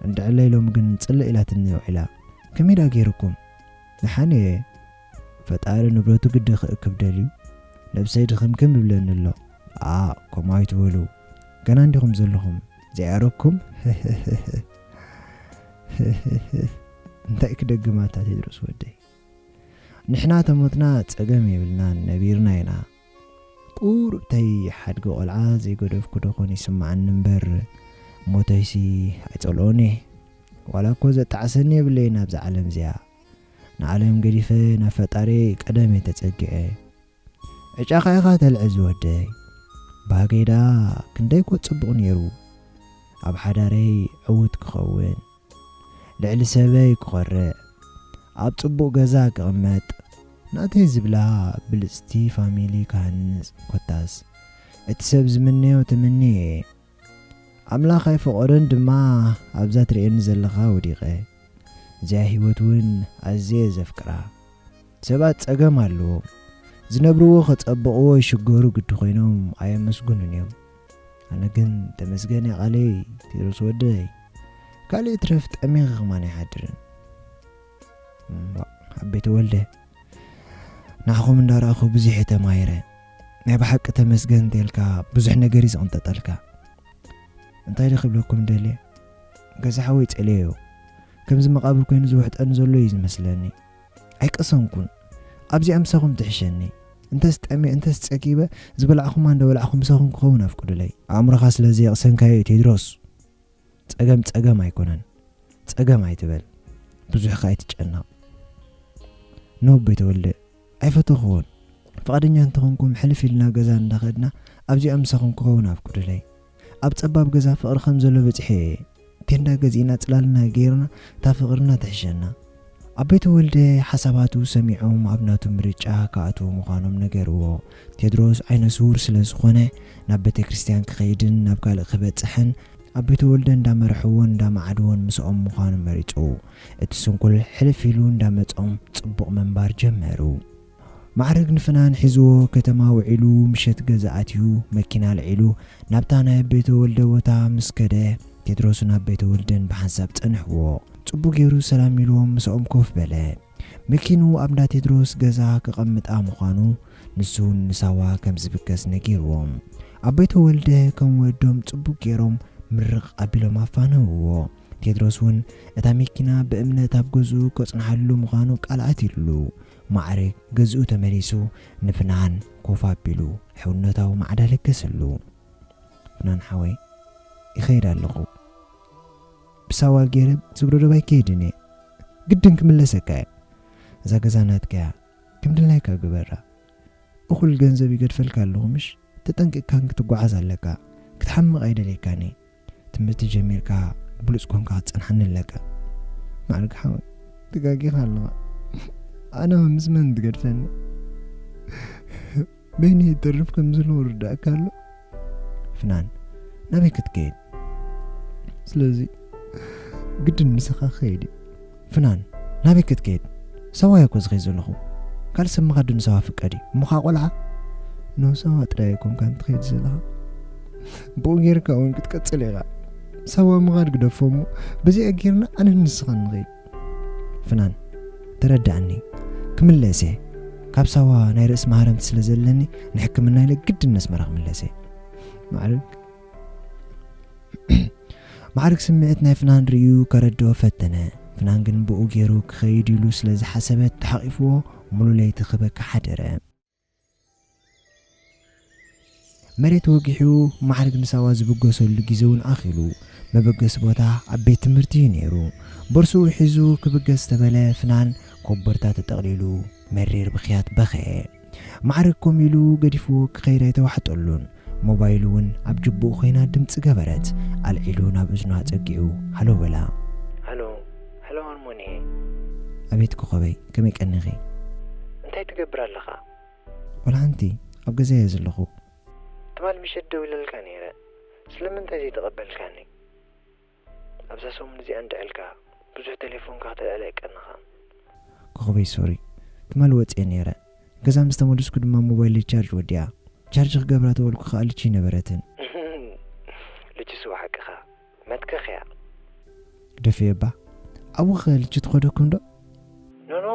እንድዕለይ ሎሚ ግን ጽልእ ኢላትኒ ውዒላ። ከመይ ደኣ ገይርኩም?" "ደሓን እየ፣ ፈጣሪ ንብረቱ ግዲ ክእክብ ደልዩ፣ ነብሰይ ድኽምክም ይብለኒ ኣሎ። ኣ፣ ከምኡ ኣይትበሉ፣ ገና እንዲኹም ዘለኹም፣ ዘይኣረግኩም?" እንታይ ክደግማታ ቴድሮስ ወደይ? ንሕና ተሞትና ጸገም የብልናን፣ ነቢርና ኢና። ቁሩብ ተይ ሓድጊ ቆልዓ ዘይገደፍኩ ዶ ኾን ይስምዓኒ እምበር፣ ሞተይሲ ኣይጸልኦን እየ። ዋላ እኮ ዘጣዕሰኒ የብለይን ኣብዛ ዓለም እዚኣ። ንዓለም ገዲፈ ናብ ፈጣሪ ቀደም እየ ተጸጊዐ። ዕጫኻ ኢኻ ተልዕል ዝወደይ። ባህገይ ደኣ ክንደይ እኮ ጽቡቕ ነይሩ። ኣብ ሓዳረይ ዕዉት ክኸውን፣ ልዕሊ ሰበይ ክኾርዕ፣ ኣብ ጽቡቕ ገዛ ክቕመጥ፣ ናተይ ዝብላ ብልጽቲ ፋሚሊ ክሃንጽ፣ ኮታስ እቲ ሰብ ዝምነዮ ተመንየ እየ። ኣምላኽ ኣይፈቐዶን ድማ ኣብዛ ትርእየኒ ዘለኻ ወዲቐ። እዚኣ ህይወት እውን ኣዝየ ዘፍቅራ። ሰባት ጸገም ኣለዎም። ዝነብርዎ ከጸብቕዎ ይሽገሩ ግዲ ኮይኖም ኣየመስግኑን እዮም። ኣነ ግን ተመስገን እየ ቃለይ፣ ቴድሮስ ወደይ። ካልእ ይትረፍ ጠሚኺ ከማን ኣይሓድርን። እም፣ ኣቤ ተወልደ፣ ንዓኹም እንዳረኣኹ ብዙሕ እየ ተማሂረ። ናይ ብሓቂ ተመስገን እንተልካ ብዙሕ ነገር እዩ ዝቕንጠጠልካ። እንታይ ዶ ክብለኩም ደልየ? ገዛ ሓወይ ጸልየዮ። ከምዚ መቓብር ኮይኑ ዝውሕጠኒ ዘሎ እዩ ዝመስለኒ። ኣይቀሰንኩን። ኣብዚኣ ምሳኹም ትሕሸኒ። እንተስ ጠምየ፣ እንተስ ጸጊበ፣ ዝበላዕኹማ እንዳበላዕኹ ምሳኹም ክኸውን ኣፍቅዱለይ። ኣእምሮኻ ስለ ዘየቕሰንካዮ እዩ ቴድሮስ። ጸገም ጸገም ኣይኮነን። ጸገም ኣይትበል። ብዙሕ ከኣ ኣይትጨነቕ። ኖ ቤተወልደ፣ ኣይፈተኹዎን። ፍቓደኛ እንተኾንኩም ሕልፍ ኢልና ገዛ እንዳኸድና ኣብዚኣ ምሳኹም ክኸውን ኣፍቅዱለይ። ኣብ ጸባብ ገዛ ፍቕሪ ከም ዘሎ በጺሐ እየ። ቴንዳ ገዚእና ጽላልና ገይርና እታ ፍቕርና ትሕሸና። ኣቤ ተወልደ ሓሳባቱ ሰሚዖም ኣብ ናቱ ምርጫ ክኣትዉ ምዃኖም ነገርዎ። ቴድሮስ ዓይነ ስዉር ስለ ዝኾነ ናብ ቤተ ክርስቲያን ክኸይድን ናብ ካልእ ክበጽሕን ኣቤ ተወልደ እንዳመርሕዎን እንዳመዓድዎን ምስኦም ምዃኑ መሪጹ። እቲ ስንኩል ሕልፍ ኢሉ እንዳመጾም ጽቡቕ ምንባር ጀመሩ። ማዕርግ ንፍናን ሒዝዎ ከተማ ውዒሉ ምሸት ገዛ ኣትዩ መኪና ኣልዒሉ ናብታ ናይ ኣቤ ተወልደ ቦታ ምስ ከደ ቴድሮስን ኣቤ ተወልደን ብሓንሳብ ጸንሕዎ። ጽቡቕ ገይሩ ሰላም ኢልዎም ምስኦም ኮፍ በለ። መኪኑ ኣብ እንዳ ቴድሮስ ገዛ ከቐምጣ ምዃኑ ንሱ እውን ንሳዋ ከም ዝብገስ ነጊርዎም። ኣቦይ ተወልደ ከም ወዶም ጽቡቕ ገይሮም ምርቕ ኣቢሎም ኣፋነውዎ። ቴድሮስ እውን እታ መኪና ብእምነት ኣብ ገዝኡ ከጽንሓሉ ምዃኑ ቃል ኣትዩሉ። ማዕረ ገዝኡ ተመሊሱ ንፍናን ኮፍ ኣቢሉ ሕውነታዊ ማዕዳ ለገሰሉ። ፍናን ሓወይ፣ ይኸይድ ኣለኹ። ብሳዋ ገይረ ስግረ ዶብ ኣይከይድን እየ። ግድን ክምለሰካ እየ። እዛ ገዛ ናትካ እያ። ከም ድላይካ ግበራ። እኹል ገንዘብ ይገድፈልካ ኣለኹ ምሽ? ተጠንቂቕካ ክትጓዓዝ ኣለካ። ክትሓምቕ ኣይደልየካን እየ። ትምህርቲ ጀሚርካ ብሉጽ ኮንካ ክትጸንሓኒ ኣለካ። ማዕርግ ሓወይ፣ ተጋጊኻ ኣለኻ። ኣነ ምስ መን ትገድፈኒ? በይነይ ይተርፍ ከም ዘለኹ ርዳእካ ኣሎ። ፍናን፣ ናበይ ክትከይድ? ስለዚ ግድን ምሳኻ ክኸይድ እዩ። ፍናን፣ ናበይ ክትከይድ? ሰዋይ እኮ ዝኸይድ ዘለኹ። ካልእ ሰብ ምኻድ ዶ ንሰዋ ፍቀድ እዩ? እሞ ኸዓ ቆልዓ? ንሰዋ ጥራይ ኣይኮንካን ትኸይድ ዘለኻ። ብኡ ጌርካ እውን ክትቀጽል ኢኻ። ሰዋ ምኻድ ግደፎ እሞ፣ በዚኣ ጌርና ኣነን ንስኻን ንኸይድ። ፍናን፣ ተረዳእኒ። ክምለስ እየ። ካብ ሳዋ ናይ ርእሲ ማህረምቲ ስለ ዘለኒ፣ ንሕክምና ኢለ ግድን ነስመራ ክምለስ እየ። ማዕርግ፣ ማዕርግ ስምዒት ናይ ፍናን ርእዩ ከረድኦ ፈተነ። ፍናን ግን ብኡ ገይሩ ክኸይድ ኢሉ ስለ ዝሓሰበት ተሓቒፍዎ ሙሉ ለይቲ ክበኪ ሓደረ። መሬት ወጊሑ ማዕርግ ንሳዋ ዝብገሰሉ ግዜ እውን ኣኺሉ። መበገሲ ቦታ ኣብ ቤት ትምህርቲ እዩ ነይሩ። ቦርስኡ ሒዙ ክብገስ ዝተበለ ፍናን ኮቦርታ ተጠቕሊሉ መሪር ብኽያት በኸየ። ማዕርግ ኮም ኢሉ ገዲፍዎ ክኸይድ ኣይተዋሕጠሉን። ሞባይሉ እውን ኣብ ጅቡኡ ኮይና ድምፂ ገበረት። ኣልዒሉ ናብ እዝኑ ኣፀጊዑ ሃሎ በላ። ሃሎ፣ ሃሎ ሃርሞኒ። ኣቤት ኮኸበይ፣ ከመይ ቀኒኺ? እንታይ ትገብር ኣለኻ? ቆልዓ ሓንቲ ኣብ ገዛ እየ ዘለኹ። ትማል ምሸት ደዊለልካ ነይረ፣ ስለምንታይ ዘይተቐበልካኒ? ኣብዛ ሰሙን እዚኣ እንድዕልካ ብዙሕ ቴሌፎንካ ክትልዕል ኣይቀንኻን። ኮኸበይ ሶሪ፣ ትማል ወፅየ ነይረ። ገዛ ምስ ተመልስኩ ድማ ሞባይለይ ቻርጅ ወዲኣ። ቻርጅ ክገብራ ተበልኩ ከዓ ልቺ ኣይነበረትን። ልቺ ስዋ ሓቅኻ መትከኽ እያ። ግደፍየ እባ። ኣብኡ ኸ ልቺ ትኸደኩም ዶ? ኖ ኖ፣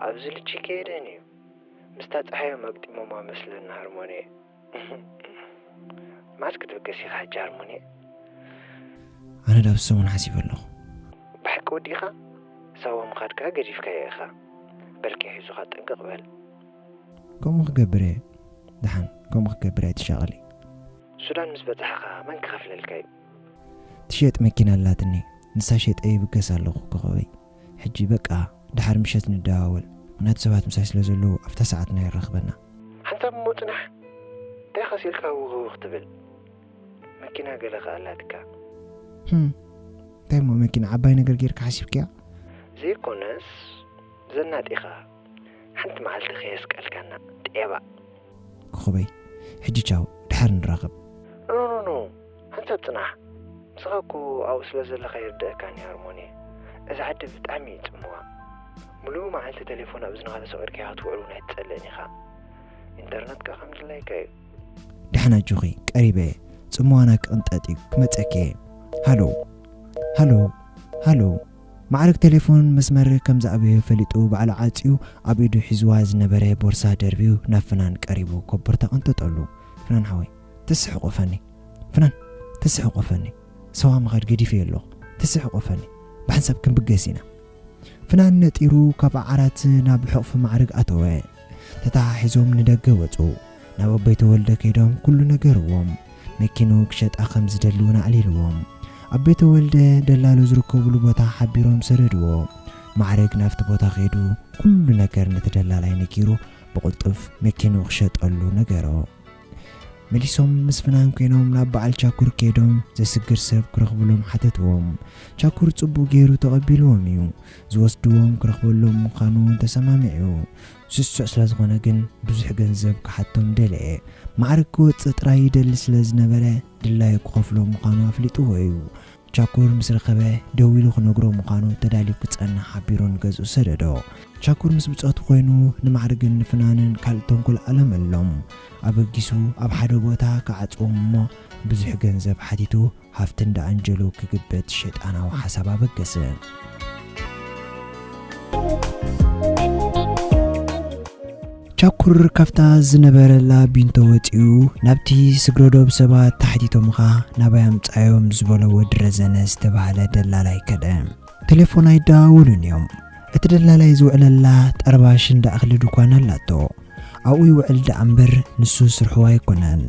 ኣብዚ ልቺ ከየደን እዩ። ምስታ ፀሓዮም ኣግጢሞማ መስለኒ ሃርሞኒ። መዓስ ክትብገስ ኢኻ ሕጂ ሃርሞኒ? ኣነ ዳብ ሰሙን ሓሲበ ኣለኹ። ብሓቂ ወዲኻ? ሳዋ ምኻድ ከኣ ገዲፍካዮ ኢኻ። በልኪ ሒዙኻ ጥንቅቕ በል። ከምኡ ክገብር እየ። ደሓን ከምኡ ክገብር እየ፣ ኣይትሻቐሊ። ሱዳን ምስ በጻሕኻ መን ክኸፍለልካ እዩ? ትሸጥ መኪና ኣላትኒ፣ ንሳ ሸጠ ይብገስ ኣለኹ ኮኸበይ። ሕጂ በቃ፣ ደሓር ምሸት ንደዋወል፣ ምኽንያቱ ሰባት ምሳይ ስለ ዘለዉ ኣብታ ሰዓትና የራኽበና። ሓንሳብ እሞ ጽናሕ፣ እንታይ ኸሲልካ ውኽውኽ ትብል? መኪና ገለ ኸኣ ኣላትካ። ህም፣ እንታይ እሞ መኪና ዓባይ ነገር ጌርካ ሓሲብካያ? ዘይኮነስ፣ ዘናጢኻ፣ ሓንቲ መዓልቲ ከየስቀልካና፣ ጤባ። ኮኸበይ፣ ሕጂ ቻው፣ ድሓር ንራኸብ። ኖ፣ ኖ፣ ኖ፣ ሓንሳብ ጽናሕ። ንስኻ እኮ ኣብኡ ስለ ዘለኻ ይርድኣካን እዩ፣ ሃርሞኒ። እዛ ዓዲ ብጣዕሚ እዩ ጽምዋ። ምሉእ መዓልቲ ቴሌፎን ኣብ እዝንኻ ተሰቒልካያ ክትውዕል እውን ኣይትጸልእን ኢኻ። ኢንተርነት ከኣ ከም ድላይካ እዩ። ደሓን ኣጆኺ፣ ቀሪበ እየ። ጽምዋና ክቕንጠጥ እዩ፣ ክመጸኪ እየ። ሃሎ፣ ሃሎ፣ ሃሎ። ማዕረግ ቴሌፎን መስመር ከም ዝኣበየ ፈሊጡ ባዕሉ ዓጽዩ ኣብ ኢዱ ሒዝዋ ዝነበረ ቦርሳ ደርብዩ ናብ ፍናን ቀሪቡ ኮቦርታ ቀንጠጠሉ። ፍናን ሓወይ፣ ተስሕቑፈኒ። ፍናን፣ ተስሕቑፈኒ። ሰዋ ምኻድ ገዲፈዮ ኣለኹ። ተስሕቑፈኒ። ብሓንሳብ ክንብገስ ኢና። ፍናን ነጢሩ ካብ ዓራት ናብ ሕቑፊ ማዕረግ ኣተወ። ተተሓሒዞም ንደገ ወጹ። ናብ ኣቦይ ተወልደ ከይዶም ኩሉ ነገርዎም። መኪንኡ ክሸጣ ከም ዝደሊ እውን ኣዕሊልዎም። ኣቦይ ተወልደ ደላሎ ዝርከብሉ ቦታ ሓቢሮም ሰደድዎ። ማዕረግ ናብቲ ቦታ ከይዱ ኩሉ ነገር ነቲ ደላላይ ነጊሩ ብቕልጡፍ መኪንኡ ክሸጠሉ ነገሮ። መሊሶም ምስ ፍናን ኮይኖም ናብ በዓል ቻኩር ከይዶም ዘስግር ሰብ ክረኽብሎም ሓተትዎም። ቻኩር ጽቡቕ ገይሩ ተቐቢልዎም እዩ። ዝወስድዎም ክረኽበሎም ምዃኑ እውን ተሰማሚዑ። ስሱዕ ስለ ዝኾነ ግን ብዙሕ ገንዘብ ክሓቶም ደለየ። ማዕረግ ክወጽእ ጥራይ ይደሊ ስለ ዝነበረ ድላዩ ክኸፍሎ ምዃኑ ኣፍሊጥዎ እዩ። ቻኩር ምስ ረኸበ ደዊሉ ክነግሮ ምዃኑ ተዳልዩ ክጸንሕ ሓቢሩ ንገዝኡ ሰደዶ። ቻኩር ምስ ብጾቱ ኮይኑ ንማዕርግን ንፍናንን ካልእ ተንኮል ኣለመሎም። ኣበጊሱ ኣብ ሓደ ቦታ ክዓጽዎም እሞ ብዙሕ ገንዘብ ሓቲቱ ሃፍቲ እንዳ ኣንጀሎ ክግብት ሸይጣናዊ ሓሳብ ኣበገሰ። ቻኩር ካብታ ዝነበረላ ቢንቶ ወጺኡ ናብቲ ስግረዶብ ሰባት ተሓቲቶምኻ ናባይ ኣምጻዮም ዝበሎ ወዲ ረዘነ ዝተባህለ ደላላይ ከደ። ቴሌፎን ኣይደዋወሉን እዮም። እቲ ደላላይ ዝውዕለላ ጠርባሽ እንዳ እኽሊ ድኳን ኣላቶ። ኣብኡ ይውዕል ደኣ እምበር ንሱ ስርሑ ኣይኮነን።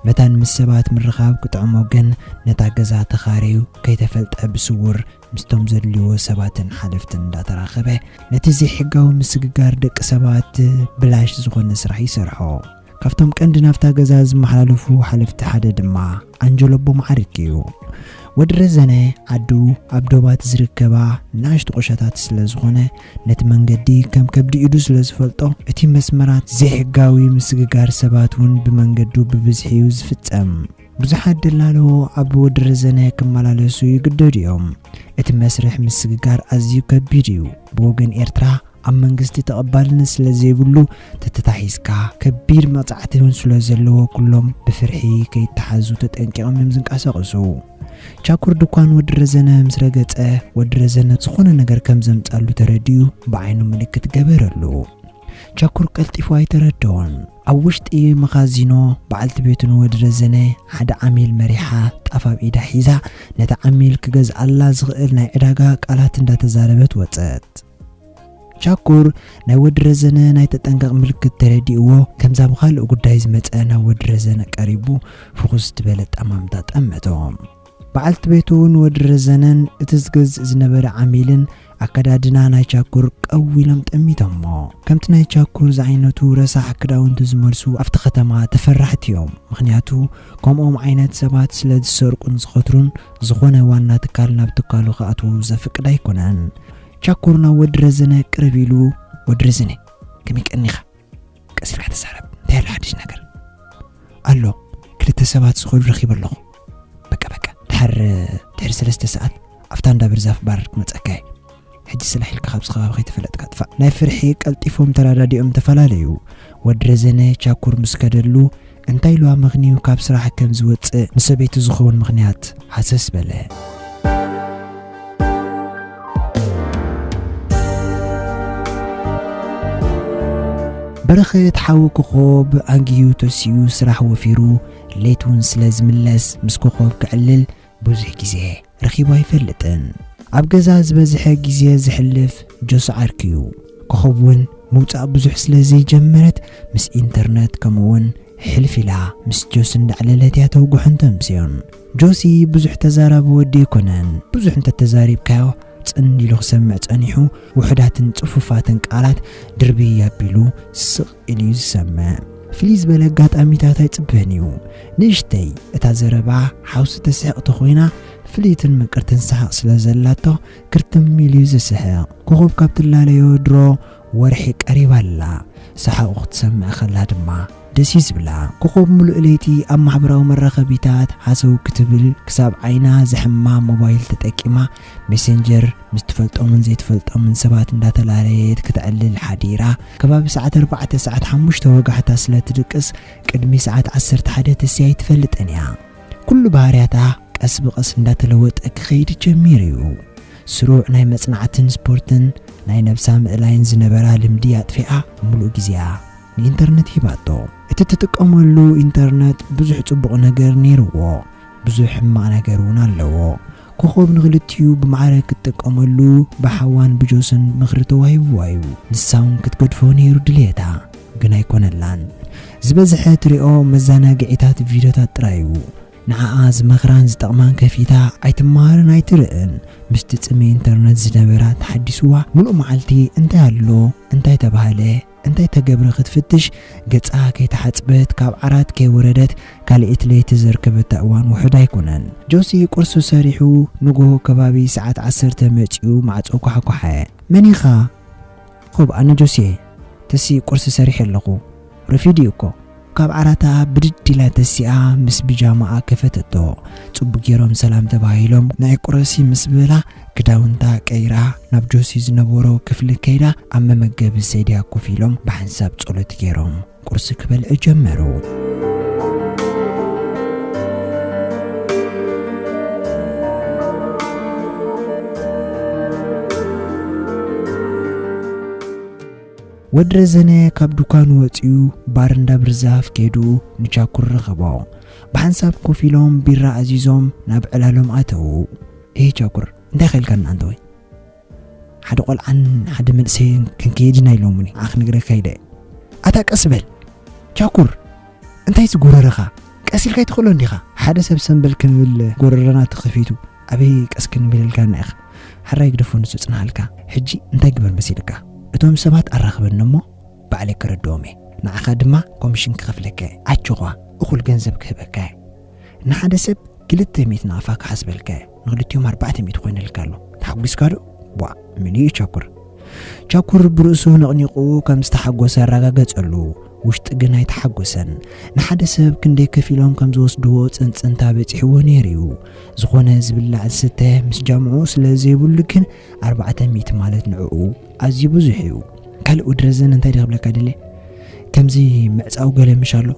መታን ምስ ሰባት ምርኻብ ክጥዕሞ ግን ነታ ገዛ ተኻርዩ ከይተፈልጠ ብስውር ምስቶም ዘድልይዎ ሰባትን ሓለፍትን እንዳተራኸበ ነቲ ዘይሕጋዊ ምስግጋር ደቂ ሰባት ብላሽ ዝኾነ ስራሕ ይሰርሖ። ካብቶም ቀንዲ ናብታ ገዛ ዝመሓላለፉ ሓለፍቲ ሓደ ድማ ኣንጀሎ ኣቦ መዓርግ እዩ። ወዲ ረዘነ ዓዱ ኣብ ዶባት ዝርከባ ንኣሽቱ ቁሸታት ስለ ዝኾነ ነቲ መንገዲ ከም ከብዲ ኢዱ ስለ ዝፈልጦ እቲ መስመራት ዘይሕጋዊ ምስግጋር ሰባት እውን ብመንገዱ ብብዝሒ እዩ ዝፍጸም። ብዙሓት ደላሎ ኣብ ወዲ ረዘነ ክመላለሱ ይግደዱ እዮም። እቲ መስርሕ ምስግጋር ኣዝዩ ከቢድ እዩ። ብወገን ኤርትራ ኣብ መንግስቲ ተቐባልነት ስለ ዘይብሉ ተተታሒዝካ ከቢድ መቕጻዕቲ እውን ስለ ዘለዎ ኩሎም ብፍርሒ ከይተሓዙ ተጠንቂቖም እዮም ዝንቀሳቐሱ። ቻኩር ድኳን ወዲ ረዘነ ምስ ረገጸ ወዲ ረዘነ ዝኾነ ነገር ከም ዘምጻሉ ተረዲኡ ብዓይኑ ምልክት ገበረሉ። ቻኩር ቀልጢፉ ኣይተረድኦን። ኣብ ውሽጢ መኻዚኖ በዓልቲ ቤቱ ንወዲ ረዘነ ሓደ ዓሚል መሪሓ ጣፍ ኣብ ኢዳ ሒዛ ነቲ ዓሚል ክገዝኣላ ዝኽእል ናይ ዕዳጋ ቃላት እንዳተዛረበት ወጸት። ቻኩር ናይ ወዲ ረዘነ ናይ ተጠንቀቕ ምልክት ተረዲእዎ ከምዛ ብኻልእ ጉዳይ ዝመጸ ናብ ወዲ ረዘነ ቀሪቡ ፍኹስ ዝበለ ጠማምታ ጠመቶ። በዓልቲ ቤቱ ንወዲ ረዘነን እቲ ዝገዝእ ዝነበረ ዓሚልን ኣከዳድና ናይ ቻኩር ቀው ኢሎም ጠሚቶሞ። ከምቲ ናይ ቻኩር ዝዓይነቱ ረሳሕ ክዳውንቲ ዝመልሱ ኣብቲ ከተማ ተፈራሕቲ እዮም። ምኽንያቱ ከምኦም ዓይነት ሰባት ስለ ዝሰርቁን ዝኸትሩን ዝኾነ ዋና ትካል ናብ ትካሉ ክኣትዉ ዘፍቅድ ኣይኮነን። ቻኩር ናብ ወዲ ረዘነ ቅርብ ኢሉ፣ "ወዲ ረዘነ፣ ከመይ ቀኒኻ?" "ቀስ ኢልካ ተዛረብ፣ እንታይ ኣሎ ሓድሽ ነገር?" "ኣሎ፣ ክልተ ሰባት ዝኸዱ ረኺበ ኣለኹ። በቃ በቃ፣ ድሓር ድሕሪ ሰለስተ ሰዓት ኣብታ እንዳ ብርዛፍ ባር ክመጸካ እየ። ሕጂ ስላሕ ኢልካ ካብዚ ከባቢ ከይተፈለጥካ ጥፋእ." ናይ ፍርሒ ቀልጢፎም ተረዳዲኦም ተፈላለዩ። ወዲ ረዘነ ቻኩር ምስ ከደሉ እንታይ ኢሉ ኣመኽንዩ ካብ ስራሕ ከም ዝወጽእ ንሰበይቱ ዝኸውን ምኽንያት ሃሰስ በለ። በረኸት ሓው ኮኾብ ኣንጊዩ ተሲኡ ስራሕ ወፊሩ ለይት እውን ስለ ዝምለስ ምስ ኮኾብ ክዕልል ብዙሕ ግዜ ረኺቡ ኣይፈልጥን። ኣብ ገዛ ዝበዝሐ ግዜ ዝሕልፍ ጆስ ዓርኪ እዩ። ኮኾብ እውን ምውጻእ ብዙሕ ስለ ዘይጀመረት ምስ ኢንተርነት ከምኡ እውን ሕልፍ ኢላ ምስ ጆስ እንዳዕለለት እያ ተውግሖን ተምስዮን። ጆሲ ብዙሕ ተዛራቢ ወዲ ኣይኮነን። ብዙሕ እንተተዛሪብካዮ ጽን ኢሉ ክሰምዕ ጸኒሑ ውሑዳትን ጽፉፋትን ቃላት ድርብይ ኣቢሉ ስቕ ኢሉ እዩ ዝሰምዕ። ፍልይ ዝበለ ኣጋጣሚታት ኣይጽበን እዩ። ንእሽተይ እታ ዘረባ ሓውሲ ተስሕቕ ተኾይና ፍልይትን ምቅርትን ሰሓቕ ስለ ዘላቶ ክርትም ኢሉ እዩ ዝስሕቕ። ኮኾብ ካብ ትላለዮ ድሮ ወርሒ ቀሪባ ኣላ። ሰሓቑ ክትሰምዕ ከላ ድማ ደስ እዩ ዝብላ። ኮኾብ ምሉእ ለይቲ ኣብ ማሕበራዊ መራኸቢታት ሃሰው ክትብል ክሳብ ዓይና ዘሕማ ሞባይል ተጠቂማ ሜሴንጀር ምስ ትፈልጦምን ዘይትፈልጦምን ሰባት እንዳተላለየት ክትዕልል ሓዲራ ከባቢ ሰዓት ኣርባዕተ ሰዓት ሓሙሽተ ወጋሕታ ስለ ትድቅስ ቅድሚ ሰዓት ዓሰርተ ሓደ ተስያ ኣይትፈልጥን እያ። ኩሉ ባህርያታ ቀስ ብቐስ እንዳተለወጠ ክኸይድ ጀሚሩ እዩ። ስሩዕ ናይ መጽናዕትን ስፖርትን ናይ ነብሳ ምእላይን ዝነበራ ልምዲ ኣጥፊኣ ምሉእ ግዜኣ ንኢንተርነት ሂባቶ። እቲ ትጥቀመሉ ኢንተርነት ብዙሕ ጽቡቕ ነገር ነይርዎ፣ ብዙሕ ሕማቕ ነገር እውን ኣለዎ። ኮኾብ ንኽልቲኡ ብማዕረ ክትጥቀመሉ ብሓዋን ብጆስን ምኽሪ ተዋሂብዋ እዩ። ንሳ እውን ክትገድፎ ነይሩ ድልየታ፣ ግን ኣይኮነላን። ዝበዝሐ ትሪኦ መዘናግዒታት ቪድዮታት ጥራይ እዩ። ንዓኣ ዝመኽራን ዝጠቕማን ከፊታ ኣይትመሃርን ኣይትርእን። ምስቲ ጽምኢ ኢንተርነት ዝነበራ ተሓዲስዋ፣ ምሉእ መዓልቲ እንታይ ኣሎ፣ እንታይ ተባህለ፣ እንታይ ተገብረ ክትፍትሽ፣ ገጻ ከይተሓጽበት፣ ካብ ዓራት ከይወረደት፣ ካልኣይቲ ለይቲ ዘርከበታ እዋን ውሑድ ኣይኮነን። ጆሲ ቁርሲ ሰሪሑ፣ ንግሆ ከባቢ ሰዓት ዓሰርተ መጺኡ ማዕጾ ኳሕኳሐ። "መን ኢኻ?" "ኮብ፣ ኣነ ጆሲ እየ። ተሲ ቁርሲ ሰሪሐ ኣለኹ። ረፊዱ እዩ እኮ።" ካብ ዓራታ ብድድ ኢላ ተሲኣ ምስ ቢጃማኣ ከፈተቶ። ጽቡቕ ገይሮም ሰላም ተባሂሎም ናይ ቁረሲ ምስ በላ ክዳውንታ ቀይራ ናብ ጆሲ ዝነበሮ ክፍሊ ከይዳ ኣብ መመገቢ ሰድያ ኮፍ ኢሎም ብሓንሳብ ጸሎት ገይሮም ቁርሲ ክበልዑ ጀመሩ። ወዲ ረዘነ ካብ ዱካኑ ወጺኡ ባር እንዳ ብርዛፍ ከይዱ ንቻኩር ረኸቦ። ብሓንሳብ ኮፍ ኢሎም ቢራ ኣዚዞም ናብ ዕላሎም ኣተዉ። "ኤህ ቻኩር፣ እንታይ ኸልካና ኣንተ ወይ? ሓደ ቆልዓን ሓደ መንእሰይን ክንከይድ ኢና ኢሎሙኒ፣ ንዓ ክነግረካ ኢለ እየ። ኣታ ቀስ በል ቻኩር፣ እንታይ ዝጎረረኻ? ቀስ ኢልካ ኣይትኽእሎ እንዲኻ?" ሓደ ሰብ ሰምበል ክንብል ጎረረና ተኸፊቱ፣ ኣበይ ቀስ ክንብል ኢልካና ኢኻ? ሕራይ ግደፎ ንሱ ጽንሃልካ። ሕጂ እንታይ ግበር መሲልካ? እቶም ሰባት ኣራኽበኒ እሞ ባዕለይ ክረድኦም እየ። ንዓኻ ድማ ኮሚሽን ክኸፍለካ እየ። ኣጆኻ፣ እኹል ገንዘብ ክህበካ እየ። ንሓደ ሰብ ክልተ ሚእቲ ናቕፋ ክሓስበልካ እየ። ንኽልቲኦም ኣርባዕተ ሚእቲ ኮይነልካ ኣሎ። ተሓጒስካ ዶ? ቧእ፣ ምሉእ ቻኩር። ቻኩር ብርእሱ ነቕኒቑ ከም ዝተሓጎሰ ኣረጋገጸሉ። ውሽጢ ግን ኣይተሓጎሰን። ንሓደ ሰብ ክንደይ ከፊሎም ከም ዝወስድዎ ጽንጽንታ በጺሕዎ ነይሩ እዩ። ዝኾነ ዝብላዕ ዝስተ ምስ ጃምዑ ስለ ዘይብሉ ግን ኣርባዕተ ሚእቲ ማለት ንዕኡ ኣዝዩ ብዙሕ እዩ። ካልእ ወዲ ረዘነ እንታይ ድኽብለካ ደልየ? ከምዚ ምዕጻው ገለ ምሽ ኣሎ።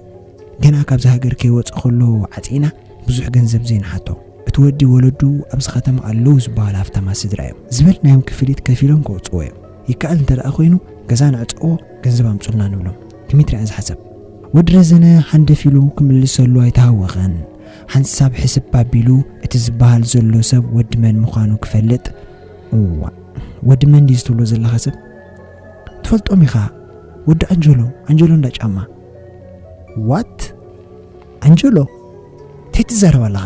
ገና ካብዚ ሃገር ከይወጽእ ከሎ ዓጺና ብዙሕ ገንዘብ ዘይንሓቶ። እቲ ወዲ ወለዱ ኣብዚ ከተማ ኣለዉ ዝበሃሉ ሃፍታማት ስድራ እዮም። ዝበልናዮም ክፍሊት ከፊሎም ከውጽዎ እዮም። ይከኣል እንተ ደኣ ኮይኑ ገዛ ንዕጸዎ፣ ገንዘብ ኣምጹልና ንብሎም። ከመይ ትሪኣ እዚ ሓሳብ? ወዲ ረዘነ ሃንደፍ ኢሉ ክምልሰሉ ኣይተሃወኸን። ሓንሳብ ሕስብ ኣቢሉ እቲ ዝበሃል ዘሎ ሰብ ወዲ መን ምዃኑ ክፈልጥ፣ እዋ፣ ወዲ መን ድዩ ዝትብሎ ዘለኻ ሰብ? ትፈልጦም ኢኻ፣ ወዲ ኣንጀሎ፣ ኣንጀሎ እንዳ ጫማ። ዋት? ኣንጀሎ? እንታይ ትዛረብ ኣለኻ?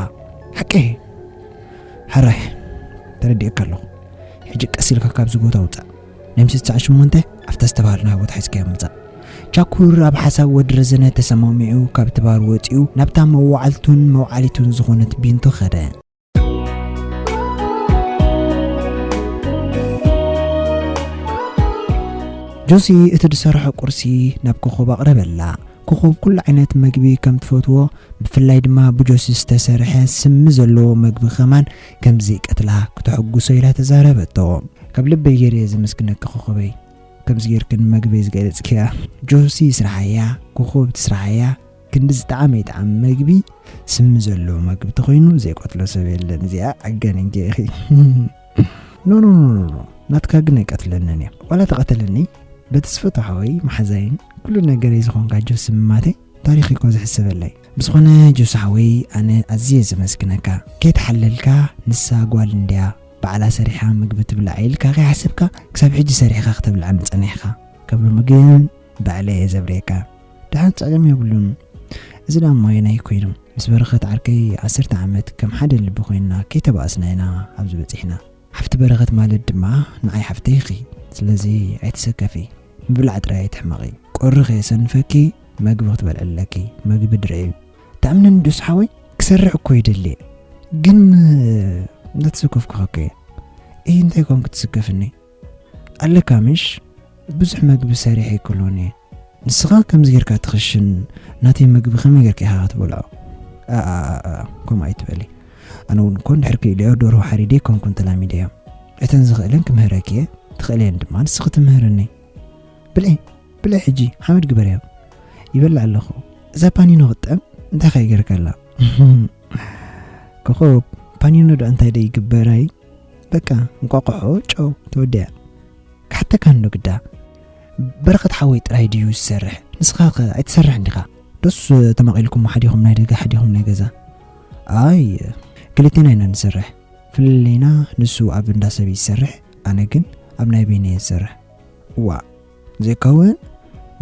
ሓቀይ? ሕራይ፣ ተረዲኤካ ኣለኹ። ሕጂ ቀስ ኢልካ ካብዚ ቦታ ውጻእ። ናይ ምሸት ሰዓት ሸሞንተ ኣብታ ዝተባህልናዮ ቦታ ሒዝካዮ ምጻእ። ቻኩር ኣብ ሓሳብ ወዲ ረዘነ ተሰማሚዑ ካብቲ ባር ወጺኡ ናብታ መዋዕልቱን መውዓሊቱን ዝኾነት ቢንቶ ኸደ። ጆሲ እቲ ዝሰርሖ ቁርሲ ናብ ኮኾብ ኣቕረበላ። ኮኾብ ኩሉ ዓይነት መግቢ ከም ትፈትዎ፣ ብፍላይ ድማ ብጆሲ ዝተሰርሐ ስሚ ዘለዎ መግቢ ከማን ከም ዘይቀትላ ክተሐጉሶ ኢላ ተዛረበቶ። ካብ ልበይ ገይረ እየ ዘመስግነኪ ኮኾበይ፣ ከምዚ ጌርክን መግበይ ዝገለጽክያ። ጆሲ ስራሓያ፣ ኮኾብ ትስራሓያ፣ ክንዲ ዝጠዓመ ይጠዓም መግቢ፣ ስሚ ዘለዎ መግቢ ተኾይኑ ዘይቀትሎ ሰብ የለን። እዚኣ ኣጋኒንኪ ኢኺ። ኖ፣ ኖ፣ ኖ፣ ኖ፣ ኖ። ናትካ ግን ኣይቀትለንን እየ። ዋላ ተቐተለኒ፣ በቲ ዝፈትዎ ሓወይ፣ መሓዛይን ኩሉ ነገረይ ዝኾንካ ጆሲ ምማተይ፣ ታሪኽ እኮ ዝሕሰበለይ። ብዝኾነ ጆሲ ሓወይ፣ ኣነ ኣዝየ ዘመስግነካ። ከይተሓለልካ፣ ንሳ ጓል እንድያ፣ ባዕላ ሰሪሓ ምግቢ ትብላዕ ኢልካ ከይሓሰብካ፣ ክሳብ ሕጂ ሰሪሕካ ክተብልዓኒ ጸኒሕካ። ካብ ሎሚ ግን ባዕለይ እየ ዘብርየካ። ደሓን ጸገም የብሉን። እዚ ደኣ እሞ ኣየናይ ኮይኑ? ምስ በረኸት ዓርከይ ዓሰርተ ዓመት ከም ሓደ ልቢ ኮይንና ከይተባእስና ኢና ኣብዚ በጺሕና። ሓፍቲ በረኸት ማለት ድማ ንዓይ ሓፍተይ ኢኺ። ስለዚ ኣይትሰከፊ። ምብላዕ ጥራይ ኣይትሕመቒ። ቁሪ ከየሰንፈኪ መግቢ ክትበልዒ ኣለኪ። መግቢ ድርዒ። ትኣምነኒ ዶስ ሓወይ? ክሰርሕ እኮ ይደሊ እየ። ግን እንዳተሰከፍኩኻ እኮ እየ። እይ፣ እንታይ ኮንክ ትስከፍኒ? ኣለካ ምሽ? ብዙሕ መግቢ ሰሪሐ ኣይክእሎን እየ። ንስኻ ከምዚ ጌርካ ትኽሽን፣ ናተይ መግቢ ከመይ ጌርካ ኢኻ ክትበልዖ? ኣኣ፣ ከምኡ ኣይትበሊ። ኣነ እውን እኮ እንድሕር ክኢለዮ ደርሆ ሓሪደ ኣይኮንኩን ተላሚደዮ። እተን ዝኽእለን ክምህረኪ እየ፣ ትኽእልየን ድማ ንስኺ ትምህርኒ። ብልዒ፣ ብልዒ ሕጂ ሓመድ ግበርዮ። ይበልዕ ኣለኹ። እዛ ፓኒኖ ክትጥዕም እንታይ ከ ጌርካላ? ኮኾብ፣ ፓኒኖ ዶ እንታይ ዶ ይግበራይ? በቃ እንቋቑሖ፣ ጨው፣ ተወዲኣ። ክሓተካ እንዶ ግዳ። በረኸት ሓወይ ጥራይ ድዩ ዝሰርሕ? ንስኻ ከ ኣይትሰርሕን ዲኻ? ዶስ ተማቒልኩም ሓዲኹም ናይ ደገ ሓዲኹም ናይ ገዛ? ኣይ፣ ክልቴና ኢና ንሰርሕ። ፍልልይና ንሱ ኣብ እንዳ ሰብ እዩ ዝሰርሕ፣ ኣነ ግን ኣብ ናይ በይነይ እየ ዝሰርሕ። እዋእ፣ ዘይከውን።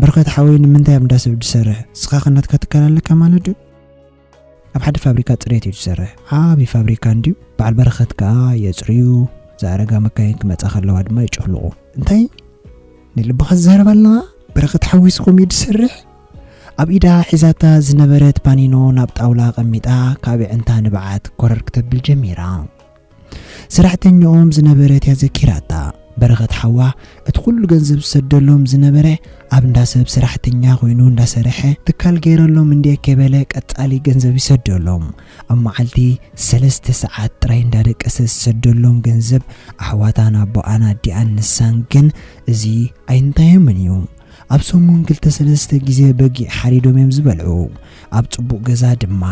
በረኸት ሓወይ ንምንታይ ኣብ እንዳ ሰብ ዝሰርሕ? ንስኻ ከ ናትካ ትካል ኣለካ ማለት ድዩ? ኣብ ሓደ ፋብሪካ ጽሬት እዩ ዝሰርሕ። ዓቢ ፋብሪካ እንድዩ። በዓል በረኸት ከኣ የጽርዩ፣ ዝኣረጋ መካይን ክመጻ ከለዋ ድማ ይጭህልቑ። እንታይ ንልብኻ ዝዛረብ ኣለኻ? በረኸት ሓዊስኹም እዩ ዝሰርሕ? ኣብ ኢዳ ሒዛታ ዝነበረት ፓኒኖ ናብ ጣውላ ኣቐሚጣ ካብ ኣዒንታ ንብዓት ኮረር ክተብል ጀሚራ። ሰራሕተኛኦም ዝነበረት እያ ዘኪራታ። በረኸት ሓዋ እቲ ኩሉ ገንዘብ ዝሰደሎም ዝነበረ ኣብ እንዳ ሰብ ሰራሕተኛ ኮይኑ እንዳሰርሐ ትካል ገይረሎም እንድየ ከይበለ ቀጻሊ ገንዘብ ይሰደሎም። ኣብ መዓልቲ ሰለስተ ሰዓት ጥራይ እንዳደቀሰ ዝሰደሎም ገንዘብ ኣሕዋታን ኣቦኣን ኣዲኣን ንሳን ግን እዚ ኣይንታዮምን እዩ። ኣብ ሰሙን ክልተ ሰለስተ ግዜ በጊዕ ሓሪዶም እዮም ዝበልዑ። ኣብ ጽቡቕ ገዛ ድማ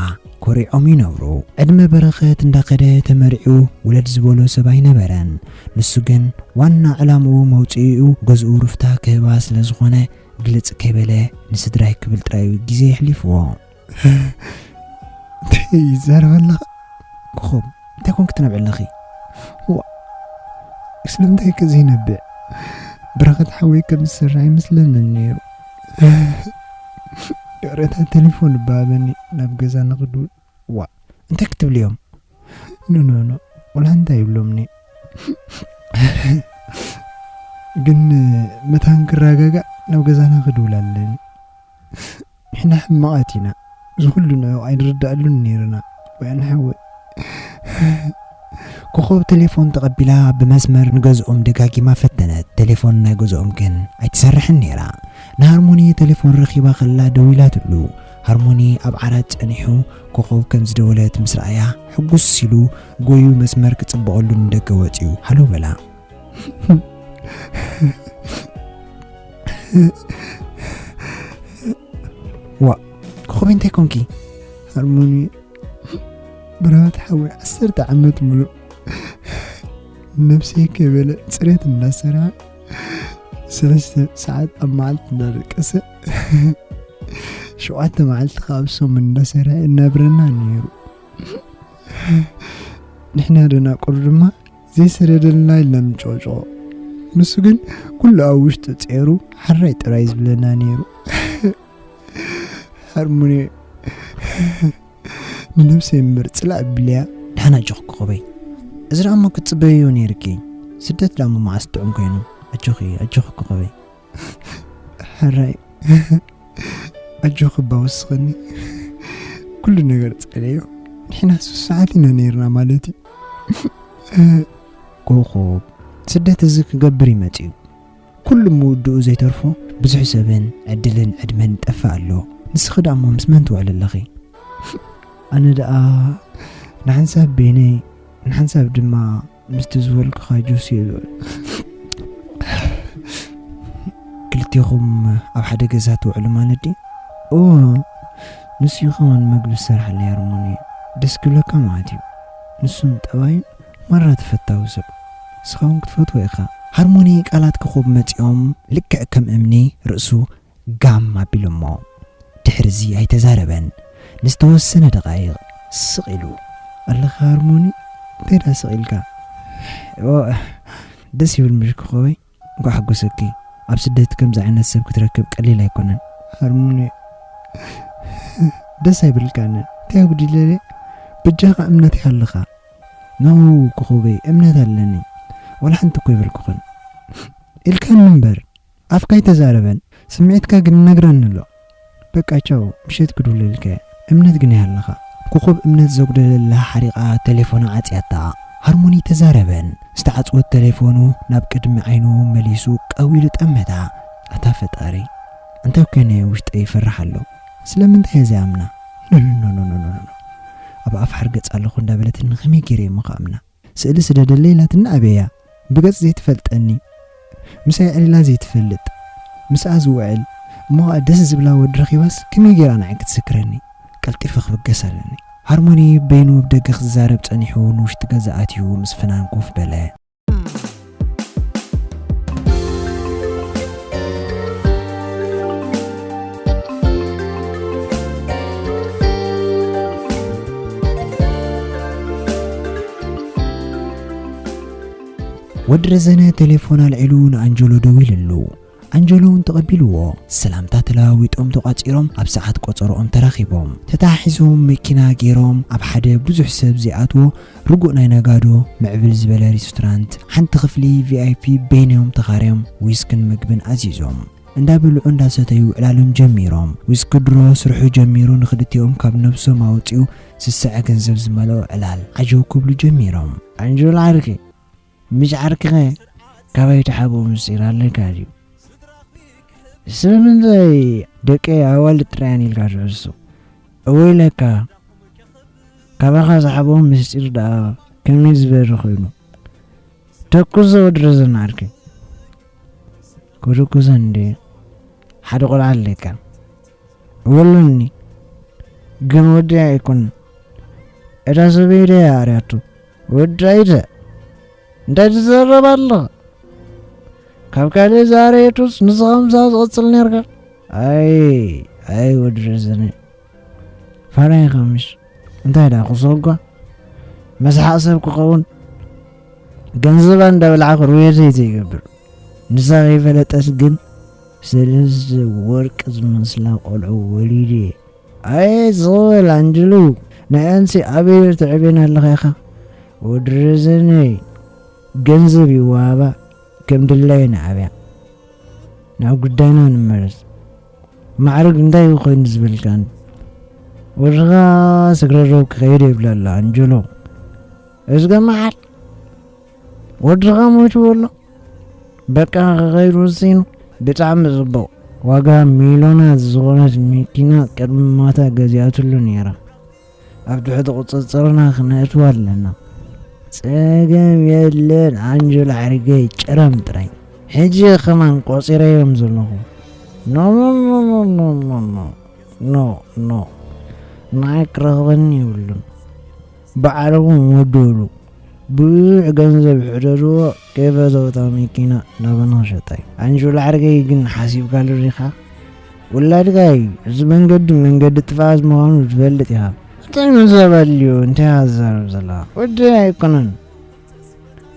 ኮሪዖም ይነብሩ። ዕድመ በረኸት እንዳኸደ ተመሪዑ ውለድ ዝበሎ ሰብ ኣይነበረን። ንሱ ግን ዋና ዕላምኡ መውጽኢኡ ገዝኡ ሩፍታ ክህባ ስለ ዝኾነ ግልጽ ከይበለ ንስድራይ ክብል ጥራዩ ግዜ የሕሊፍዎ። እንታይ ይዛረብ ኣለኻ? ኮኾብ፣ እንታይ ኮንክ ትነብዕ ኣለኺ? ዋ፣ ስለምንታይ ከ ዘይነብዕ? በረኸት ሓወይ ከም ዝሰርሕ ኣይመስለንን ነይሩ። ይቕሬታ፣ ቴሌፎን እባ ሃበኒ ናብ ገዛ ንኽድውል። ዋ፣ እንታይ ክትብልዮም? ኖ፣ ኖ፣ ኖ፣ ቆልዓ እንታይ ይብሎምኒ? ግን መታን ክረጋጋእ ናብ ገዛና ክድውል ኣለኒ። ንሕና ሕማቓት ኢና። እዚ ኩሉ ንዕኡ ኣይንርድኣሉን ነይርና። ወይ ኣነ ሓወይ። ኮኾብ ቴሌፎን ተቐቢላ ብመስመር ንገዝኦም ደጋጊማ ፈተነት። ቴሌፎን ናይ ገዝኦም ግን ኣይትሰርሕን ነይራ። ንሃርሞኒ ቴሌፎን ረኺባ ከላ ደዊላትሉ። ሃርሞኒ ኣብ ዓራት ጸኒሑ ኮኾብ ከም ዝደወለት ምስ ረኣያ ሕጉስ ኢሉ ጎዩ መስመር ክጽበቐሉ ንደገ ወጺኡ ሃሎ በላ። ዋ፣ ኮኾብ እንታይ ኮንኪ? ሃርሞኒ፣ በረኸት ሓወይ ዓሰርተ ዓመት ሙሉእ ነብሰይ ከይበለ ጽሬት እንዳሰርሐ ሰለስተ ሰዓት ኣብ መዓልቲ እንዳደቀሰ ሸውዓተ መዓልቲ ከኣ ኣብ ሰሙን እንዳሰርሐ እናብረና ነይሩ። ንሕና ደናቁር ድማ ዘይሰደደልና ኢልና ንጨቕጭቖ። ንሱ ግን ኩሉ ኣብ ውሽጡ ጸይሩ ሓራይ ጥራይ ዝብለና ነይሩ። ሃርሞኒ፣ ንነብሰይ እምበር ጽላእ ኣቢለያ። ደሓን ኣጆኺ ኮኾበይ። እዚ ደኣ እሞ ክትጽበይዮ ነይርኪ። ስደት ደኣ እሞ መዓስ ጥዑም ኮይኑ። ኣጆኺ፣ ኣጆኺ ኮኾበይ። ሕራይ፣ ኣጆኺ እባ ወስኸኒ። ኩሉ ነገር ጸለዮ። ንሕና ሱሱዓት ኢና ነይርና ማለት እዩ። ኮኾብ፣ ስደት እዚ ክገብር እዩ መጺኡ። ኩሉ ምውድኡ ዘይተርፎ ብዙሕ ሰብን ዕድልን ዕድመን ይጠፍእ ኣሎ። ንስኺ ደኣ እሞ ምስ መን ትውዕሊ ኣለኺ? ኣነ ደኣ ንሓንሳብ በይነይ፣ ንሓንሳብ ድማ ምስቲ ዝበልኩኻ ጆሲ እየ ዝውዕል። ክልቴኹም ኣብ ሓደ ገዛ ትውዕሉ ማለት ድዩ? እወ፣ ንሱ እዩ ከማን መግቢ ዝሰርሓለይ ሃርሞኒ። ደስ ክብለካ ማለት እዩ። ንሱን ጠባዩን ማራ ተፈታዊ ሰብ። ንስኻ እውን ክትፈትዎ ኢኻ። ሃርሞኒ ቃላት ኮኾብ መጺኦም ልክዕ ከም እምኒ ርእሱ ጋም ኣቢሎሞ። ድሕሪ እዚ ኣይተዛረበን። ንዝተወሰነ ደቓይቕ ስቕ ኢሉ። ኣለኻ ሃርሞኒ? እንታይ ደኣ ስቕ ኢልካ? ኦ፣ ደስ ይብል ምሽ ኮኾበይ? እንኳዕ ሓጎሰኪ። ኣብ ስደት ከምዚ ዓይነት ሰብ ክትረክብ ቀሊል ኣይኮነን። ሃርሞኒ፣ ደስ ኣይብልካን? እንታይ ኣጉዲለለ? በጃኻ እምነት ይሃልኻ። ኖ ኮኾበይ፣ እምነት ኣለኒ። ዋላ ሓንቲ እኮ ይበልኩኽን። ኢልካኒ እምበር፣ ኣፍካ ኣይተዛረበን። ስምዒትካ ግን ይነግረኒ ኣሎ። በቃ ቻው፣ ምሸት ክድውለልካ እየ። እምነት ግን ይሃልኻ። ኮኾብ እምነት ዘጉደለላ ሓሪቓ ቴሌፎና ዓጽያታ። ሃርሞኒ ተዛረበን። ዝተዓጽወት ቴሌፎኑ ናብ ቅድሚ ዓይኑ መሊሱ ቀው ኢሉ ጠመታ። ኣታ ፈጣሪ፣ እንታይ ኮይነ ውሽጠይ ይፈርሕ ኣሎ። ስለምንታይ እየ ዘይኣምና? ኖ፣ ኖ፣ ኖ፣ ኖ፣ ኖ፣ ኖ። ኣብ ኣፍ ሓርገጽ ኣለኹ እንዳበለትኒ ከመይ ገይረ እሞ ክኣምና? ስእሊ ስደደለይ ኢላትኒ ኣበያ? ብገጽ ዘይትፈልጠኒ፣ ምሳይ ዕሊላ ዘይትፈልጥ፣ ምስኣ ዝውዕል እሞ ኸኣ ደስ ዝብላ ወዲ ረኺባስ ከመይ ገይራ ንዓይ ክትስክረኒ? ቀልጢፈ ክብገስ ኣለኒ። ሃርሞኒ በይኑ ኣብ ደገ ክዛረብ ጸኒሑ ንውሽጢ ገዛ ኣትዩ ምስ ፍናን ኮፍ በለ። ወዲ ረዘነ ቴሌፎን ኣልዒሉ ንኣንጀሎ ደዊልሉ። ኣንጀሎ እውን ተቐቢልዎ። ሰላምታ ተለዋዊጦም ተቋጺሮም ኣብ ሰዓት ቆጸሮኦም ተራኺቦም። ተተሓሒዞም መኪና ገይሮም ኣብ ሓደ ብዙሕ ሰብ ዘይኣትዎ ርጉእ ናይ ነጋዶ ምዕብል ዝበለ ሬስቶራንት ሓንቲ ክፍሊ ቪኣይፒ በይኖም ተኻርዮም ዊስክን ምግብን ኣዚዞም። እንዳበልዑ እንዳሰተዩ ዕላሎም ጀሚሮም። ዊስኪ ድሮ ስርሑ ጀሚሩ ንኽልቲኦም ካብ ነብሶም ኣውጺኡ ስስዐ ገንዘብ ዝመልኦ ዕላል ዓጀው ክብሉ ጀሚሮም። ኣንጀሎ ዓርከይ፣ ምሽ ዓርክኸ ካባይ ትሓብኦ ምስጢር ኣለካ ድዩ? ስለምንታይ ደቀይ ኣዋልድ ጥራያን ኢልካ ትሕሱ? እወ ኢለካ፣ ካባኻ ዝሓብኦ ምስጢር ደኣ ከመይ ዝበሪ ኮይኑ? ተኩሶ ወዲ ረዘነ ዓርከይ። ክድኩሰ እንዴ? ሓደ ቆልዓ ኣለካ። ወሎኒ ግን ወዲ ኣይኮን። እዳ ሰበይ ደ ኣርያቱ ወዲ ኣይደ እንታይ ትዘረብ ኣለኻ? ካብ ካልእ ዛሬቱስ ንስኻ ምሳ ዝቐጽል ነርካ። ኣይ ኣይ ወዲ ረዘነ ፋራይ ከምሽ እንታይ ዳ ክሰጓ መስሓቕ ሰብ ክኸውን ገንዘባ እንዳበልዓ ክርውየተይ ዘይገብር ንሳ ከይፈለጠት ግን ሰለስተ ወርቂ ዝመስላ ቆልዑ ወሊደ። ኣየ ዝቕበል ኣንጅሉ ንዕንሲ ኣበይ ትዕቤን ኣለኻ ኢኻ ወዲ ረዘነይ ገንዘብ ይወሃባ ከም ድላየን ዓብያ ናብ ጉዳይና ንመለስ። ማዕርግ እንታይ ኮይኑ ዝበልካኒ ወድኻ ስግረዶብ ክኸይድ የብላላ ኣንጀሎ እዝገ መዓል ወድኻ ሞይቱ ኣሎ በቃ ክኸይድ ወሲኑ ብጣዕሚ ጽቡቕ ዋጋ ሚሎናት ዝኾነት መኪና ቅድሚ ማታ ገዚኣትሉ ነይራ ኣብ ትሕቲ ቁጽጽርና ክነእትዋ ኣለና ጸገም የለን ኣንጀሎ ዓርገይ ጭረም ጥራይ ሕጂ ከማን ቆጺረዮም ዘለኹ ኖ ኖ ኖ ናይ ክረኽበኒ የብሉን ባዕሎም ወደሉ ብዙሕ ገንዘብ ሕደድዎ ከይፈተወታ መኪና ናበና ሸጣይ ኣንጀሎ ዓርገይ ግን ሓሲብካሉ ዲኻ ውላድካ እዩ እዚ መንገዲ መንገዲ ጥፍኣት ምዃኑ ትፈልጥ ኢኻ እንታይ መዛባልዮ እንታይ ኣዛረብ ዘላ ወዲ ኣይኮነን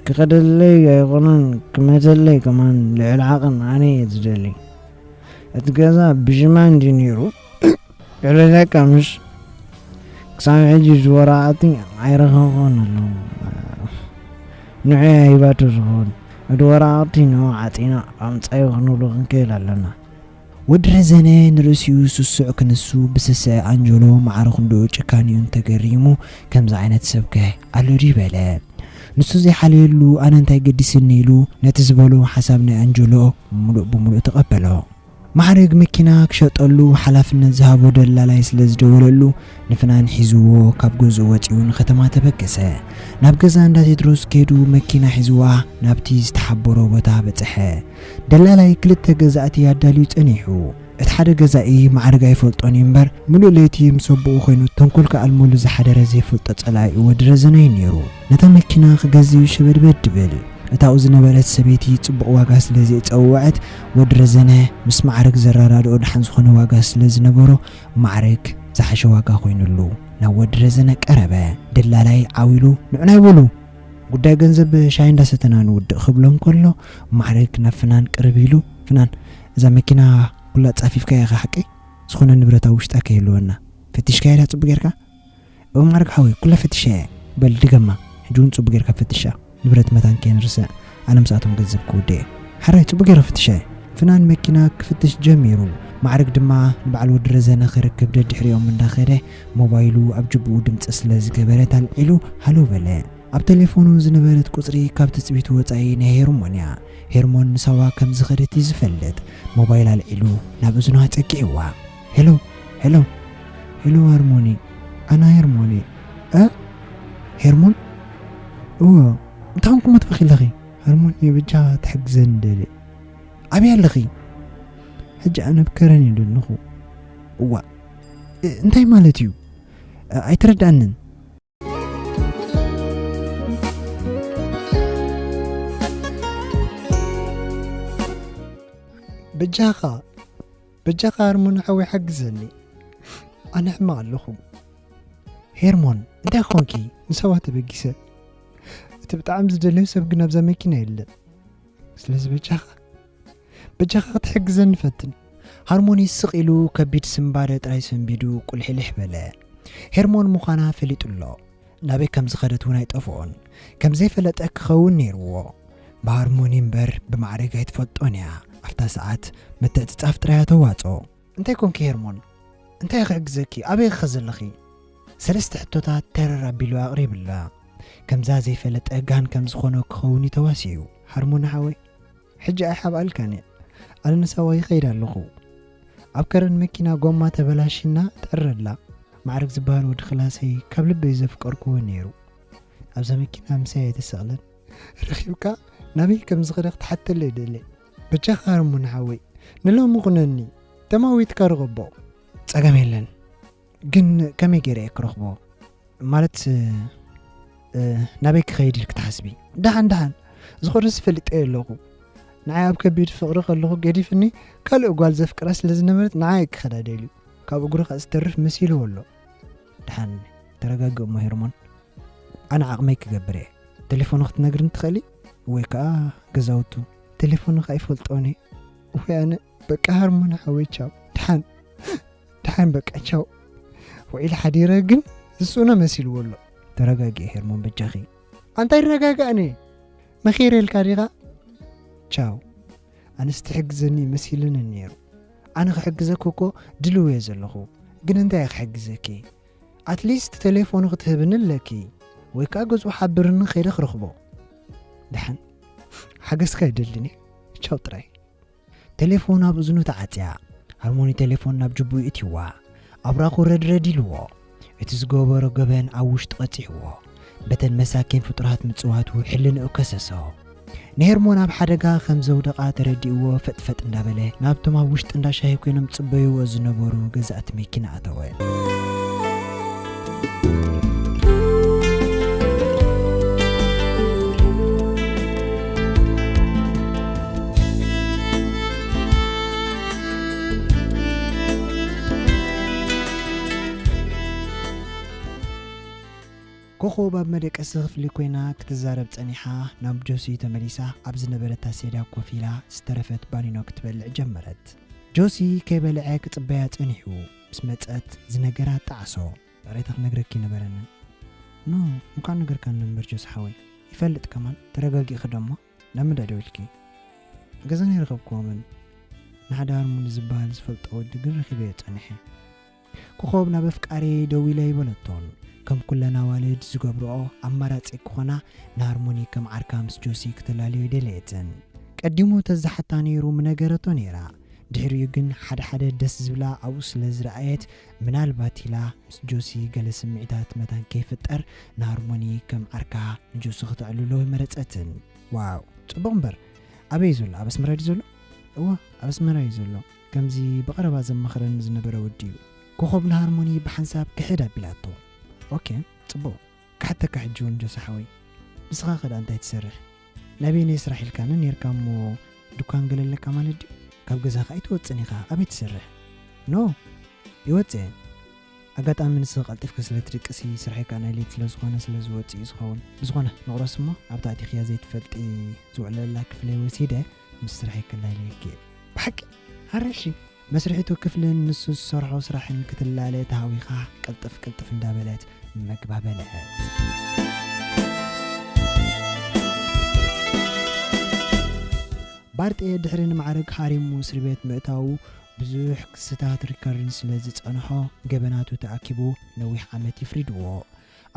ክኸደለይ ኣይኮነን ክመተለይ ከማን ልዕሊ ዓቕን ኣነ እየ ዝደሊ እቲ ገዛ ብሽማ እንዲ ነይሩ ይረዳካ ምሽ ክሳብ ሕጂ ዝወራኣቲ ኣይረኸብኩን ኣለዉ ንዑ ሂባቱ ዝኸውን እቲ ወራኣቲ ንዑ ዓፂና ኣምፃዩ ክንብሎ ክንክእል ኣለና ወዲ ረዘነ ንርእሲኡ ስሱዕ ክንሱ ብስስዐ ኣንጀሎ ማዕረ ክንድኡ ጭካኒኡን ተገሪሙ ከምዚ ዓይነት ሰብከ ኣሎ ድዩ በለ ንሱ ዘይሓለየሉ ኣነ እንታይ ገዲስኒ ኢሉ ነቲ ዝበሎ ሓሳብ ናይ ኣንጀሎ ምሉእ ብምሉእ ተቐበሎ ማዕረግ መኪና ክሸጠሉ ሓላፍነት ዝሃቦ ደላላይ ስለ ዝደወለሉ ንፍናን ሒዝዎ ካብ ገዝኡ ወፂኡ ንከተማ ተበገሰ ናብ ገዛ እንዳ ቴድሮስ ከይዱ መኪና ሒዝዋ ናብቲ ዝተሓበሮ ቦታ በፅሐ ደላላይ ክልተ ገዛእቲ ኣዳልዩ ጸኒሑ። እቲ ሓደ ገዛኢ ማዕርግ ኣይፈልጦን እዩ እምበር፣ ምሉእ ለይቲ ምስ ኣቦኡ ኮይኑ ተንኮል ክኣልመሉ ዝሓደረ ዘይፈልጦ ጸላኢኡ ወዲ ረዘነ እዩ ነይሩ። ነታ መኪና ክገዝእ እዩ ሸበድበድ ድብል። እታኡ ዝነበረት ሰበይቲ ጽቡቕ ዋጋ ስለ ዘየጸወዐት፣ ወዲ ረዘነ ምስ ማዕርግ ዘረዳድኦ ደሓን ዝኾነ ዋጋ ስለ ዝነበሮ፣ ማዕርግ ዝሓሸ ዋጋ ኮይኑሉ ናብ ወዲ ረዘነ ቀረበ። ደላላይ ዓው ኢሉ፣ ንዑናይ በሉ፣ ጉዳይ ገንዘብ ሻሂ እንዳሰተና ንውድእ ክብሎ እንከሎ፣ ማዕርግ ናብ ፍናን ቅርብ ኢሉ፣ ፍናን፣ እዛ መኪና ኩላ ጻፊፍካያ ኢኻ ሓቀይ? ዝኾነ ንብረት ኣብ ውሽጣ ከይህልወና። ፈቲሽካያ ድያ ጽቡቕ ጌርካ? እወ ማዕርግ ሓወይ፣ ኩላ ፈቲሸያ እየ። በል ድገማ፣ ሕጂ እውን ጽቡቕ ጌርካ ፈትሻ። ንብረት መታን ከይንርስዕ፣ ኣነ ምስኣቶም ገንዘብ ክውድእ እየ። ሕራይ ጽቡቕ ጌረ ፈትሻ እየ። ፍናን መኪና ክፍትሽ ጀሚሩ። ማዕርግ ድማ ንበዓል ወዲ ረዘነ ክርክብ ደድሕሪኦም እንዳኸደ ሞባይሉ ኣብ ጅብኡ ድምጺ ስለ ዝገበረት ኣልዒሉ ሃሎ በለ። ኣብ ተሌፎኑ ዝነበረት ቁጽሪ ካብ ትጽቢቱ ወጻኢ ናይ ሄርሞን እያ። ሄርሞን ንሳዋ ከም ዝኸደት እዩ ዝፈልጥ። ሞባይል ኣልዒሉ ናብ እዝኑ ኣጸጊዕዋ። ሄሎ፣ ሄሎ፣ ሄሎ ሃርሞኒ፣ ኣና ሄርሞኒ። እ? ሄርሞን? እወ፣ እንታይ ኮንኩ መትበኺ ኣለኺ? ሃርሞኒ፣ በጃ ትሕግዘኒ ደለ። ኣበይ ኣለኺ? ሕጂ ኣነ ኣብ ከረን እየ ዘለኹ። እዋ፣ እ፣ እንታይ ማለት እዩ? እ፣ ኣይተረድኣንን። በጃኻ፣ በጃኻ ሃርሞን ሓወይ ሓግዘኒ። ኣነ ሕማቕ ኣለኹ። ሄርሞን፣ እንታይ ኾንኪ? ንሳዋ ተበጊሰ። እቲ ብጣዕሚ ዝደልዮ ሰብ ግን ኣብዛ መኪና የለን። ስለዚ በጃኻ፣ በጃኻ ክትሕግዘኒ ፈትን። ሃርሞኒ ስቕ ኢሉ ከቢድ ስምባደ ጥራይ ሰንቢዱ ቁልሕልሕ በለ። ሄርሞን ምዃና ፈሊጡ ኣሎ። ናበይ ከም ዝኸደት እውን ኣይጠፍኦን። ከም ዘይፈለጠ ክኸውን ነይርዎ። ብሃርሞኒ እምበር ብማዕረግ ኣይትፈልጦን እያ። ኣብታ ሰዓት ምትዕጽጻፍ ጥራይ እያ ተዋጽኦ። እንታይ ኮንኪ ሄርሞን? እንታይ ክሕግዘኪ? ኣበይ ኢኺ ዘለኺ? ሰለስተ ሕቶታት ተረር ኣቢሉ ኣቕሪብላ። ከምዛ ዘይፈለጠ ጋን ከም ዝኾኖ ክኸውን እዩ ተዋሲኡ። ሃርሞኒ ሓወይ፣ ሕጂ ኣይሓብኣልካን እየ። ኣነ ንሳዋ ይኸይድ ኣለኹ። ኣብ ከረን መኪና ጎማ ተበላሽና ትዕረ ኣላ። ማዕረግ ዝበሃል ወዲ ክላሰይ ካብ ልበይ ዘፍቀርክዎ ነይሩ። ኣብዛ መኪና ምሳይ ኣይተሰቕለን። ረኺብካ ናበይ ከም ዝኸደ ክትሓተለይ ደለ። በጃኻ ሃርሞኒ ሓወይ፣ ንሎሚ ኩነኒ። ተማዊትካ ርኸቦ። ጸገም የለን፣ ግን ከመይ ገይረ እየ ክረኽቦ? ማለት፣ እ፣ ናበይ ክኸይድ ኢልክ ትሓስቢ? ደሓን፣ ደሓን፣ ዝኾነስ ፈሊጠ ኣለኹ። ንዓይ ኣብ ከቢድ ፍቕሪ ከለኹ ገዲፍኒ ካልእ ጓል ዘፍቅራ ስለ ዝነበረት ንዓይ ክኸዳ ደልዩ። ካብ እግሩ ከኣ ዝተርፍ መሲልዎ ኣሎ። ደሓን፣ ተረጋግእ እሞ ሄርሞን። ኣነ ዓቕመይ ክገብር እየ። ቴሌፎኑ ክትነግርኒ ትኽእሊ? ወይ ከኣ ገዛውቱ። ቴሌፎኑ ከኣ ይፈልጦን እየ። ወይ ኣነ፣ በቃ ሃርሞን ሓወይ ቻው። ደሓን፣ ደሓን በቃ ቻው። ውዒለ ሓዲረ ግን ዝስእኖ መሲልዎ ኣሎ። ተረጋግኢ ሄርሞን በጃኺ። ኣንታይ ረጋጋእኒ? መኺረ ኢልካ ዲኻ? ቻው። ኣነስ ትሕግዘኒ መሲሉኒ ነይሩ። ኣነ ክሕግዘኪ እኮ ድልው እየ ዘለኹ። ግን እንታይ እየ ክሕግዘኪ? ኣትሊስት ቴሌፎኑ ክትህብኒ ኣለኪ። ወይ ከኣ ገዝኡ ሓብርኒ ከይደ ክረኽቦ። ደሓን። ሓገዝካ ይደልን እየ። ቻው ጥራይ። ቴሌፎን ኣብ እዝኑ ተዓጽያ። ሃርሞኒ ቴሌፎን ናብ ጅቡኡ እትይዋ። ኣብራኹ ረድረድ ኢልዎ። እቲ ዝገበሮ ገበን ኣብ ውሽጡ ቀጺዕዎ። በተን መሳኪን ፍጡራት ምጽዋቱ ሕልንኡ ከሰሶ። ንሄርሞን ኣብ ሓደጋ ከም ዘውደቓ ተረዲእዎ ፈጥፈጥ እንዳበለ ናብቶም ኣብ ውሽጢ እንዳ ሻሂ ኮይኖም ጽበይዎ ዝነበሩ ገዛእቲ መኪና ኣተወ። ኮኾብ ኣብ መደቀሲ ክፍሊ ኮይና ክትዛረብ ጸኒሓ ናብ ጆሲ ተመሊሳ ኣብ ዝነበረታ ሴዳ ኮፍ ኢላ ዝተረፈት ባኒኖ ክትበልዕ ጀመረት። ጆሲ ከይበልዐ ክጽበያ ጸኒሑ ምስ መጸት ዝነገራ ጣዕሶ። ይቕሬታ ክነግረኪ ነበረኒ። ኖ፣ እንኳዕ ነገርካኒ እምበር ጆሲ ሓወይ። ይፈልጥ ከማን፣ ተረጋጊእኺ ደሞ? ናብ ምንዳ ደው ኢልኪ? ገዛ ነይረኸብክዎምን ንሓደ ሃርሞኒ ዝበሃል ዝፈልጦ ወዲ ግን ረኺበዮ ጸኒሐ። ኮኾብ ናብ ኣፍቃሪ ደው ኢለ ይበለቶን። ከም ኩለን ኣዋልድ ዝገብርኦ ኣማራጺ ክኾና ንሃርሞኒ ከም ዓርካ ምስ ጆሲ ክተላልዮ ይደለየትን። ቀዲሙ ተዛሓታ ነይሩ ምነገረቶ ነይራ። ድሕሪኡ ግን ሓደ ሓደ ደስ ዝብላ ኣብኡ ስለ ዝረኣየት ምናልባት ኢላ ምስ ጆሲ ገለ ስምዒታት መታን ከይፍጠር ንሃርሞኒ ከም ዓርካ ንጆሲ ክተዕልሎ ይመረጸትን። ዋው፣ ጽቡቕ እምበር። ኣበይ ዘሎ? ኣብ ኣስመራ ድዩ ዘሎ? እወ፣ ኣብ ኣስመራ እዩ ዘሎ። ከምዚ ብቐረባ ዘማኽረኒ ዝነበረ ወዲ እዩ። ኮኾብ ንሃርሞኒ ብሓንሳብ ክሕድ ኣቢላቶ። ኦኬ፣ ጽቡቕ። ክሓተካ ሕጂ እውን ጆሲ ሓወይ። ንስኻ ከ ደኣ እንታይ ትሰርሕ? ናበይ ናይ ስራሕ ኢልካኒ ነይርካ እሞ ድኳን ገለ ኣለካ ማለት ድዩ? ካብ ገዛኻ ኣይትወጽን ኢኻ። ኣበይ ትሰርሕ? ኖ፣ ይወጽእ እየ። ኣጋጣሚ ንስኺ ቀልጢፍኪ ስለ ትድቅሲ ስርሐይ ከኣ ናይ ለይቲ ስለ ዝኾነ ስለ ዝወጽእ እዩ ዝኸውን። ብዝኾነ ንቑረስ እሞ ኣብታ ኣቲኽያ ዘይትፈልጢ ዝውዕለላ ክፍለይ ወሲደ ምስ ስርሐይ ከላልየኪ እየ። ብሓቂ? ኣረ እሺ። መስርሒቱ ክፍልን ንሱ ዝሰርሖ ስራሕን ክትላለ ተሃዊኻ ቅልጥፍ ቅልጥፍ እንዳበለት መግባ በልዐት። ባርጤ ድሕሪ ንማዕረግ ሃሪሙ እስሪ ቤት ምእታዉ ብዙሕ ክስታት ሪከርድን ስለ ዝጸንሖ ገበናቱ ተኣኪቡ ነዊሕ ዓመት ይፍሪድዎ።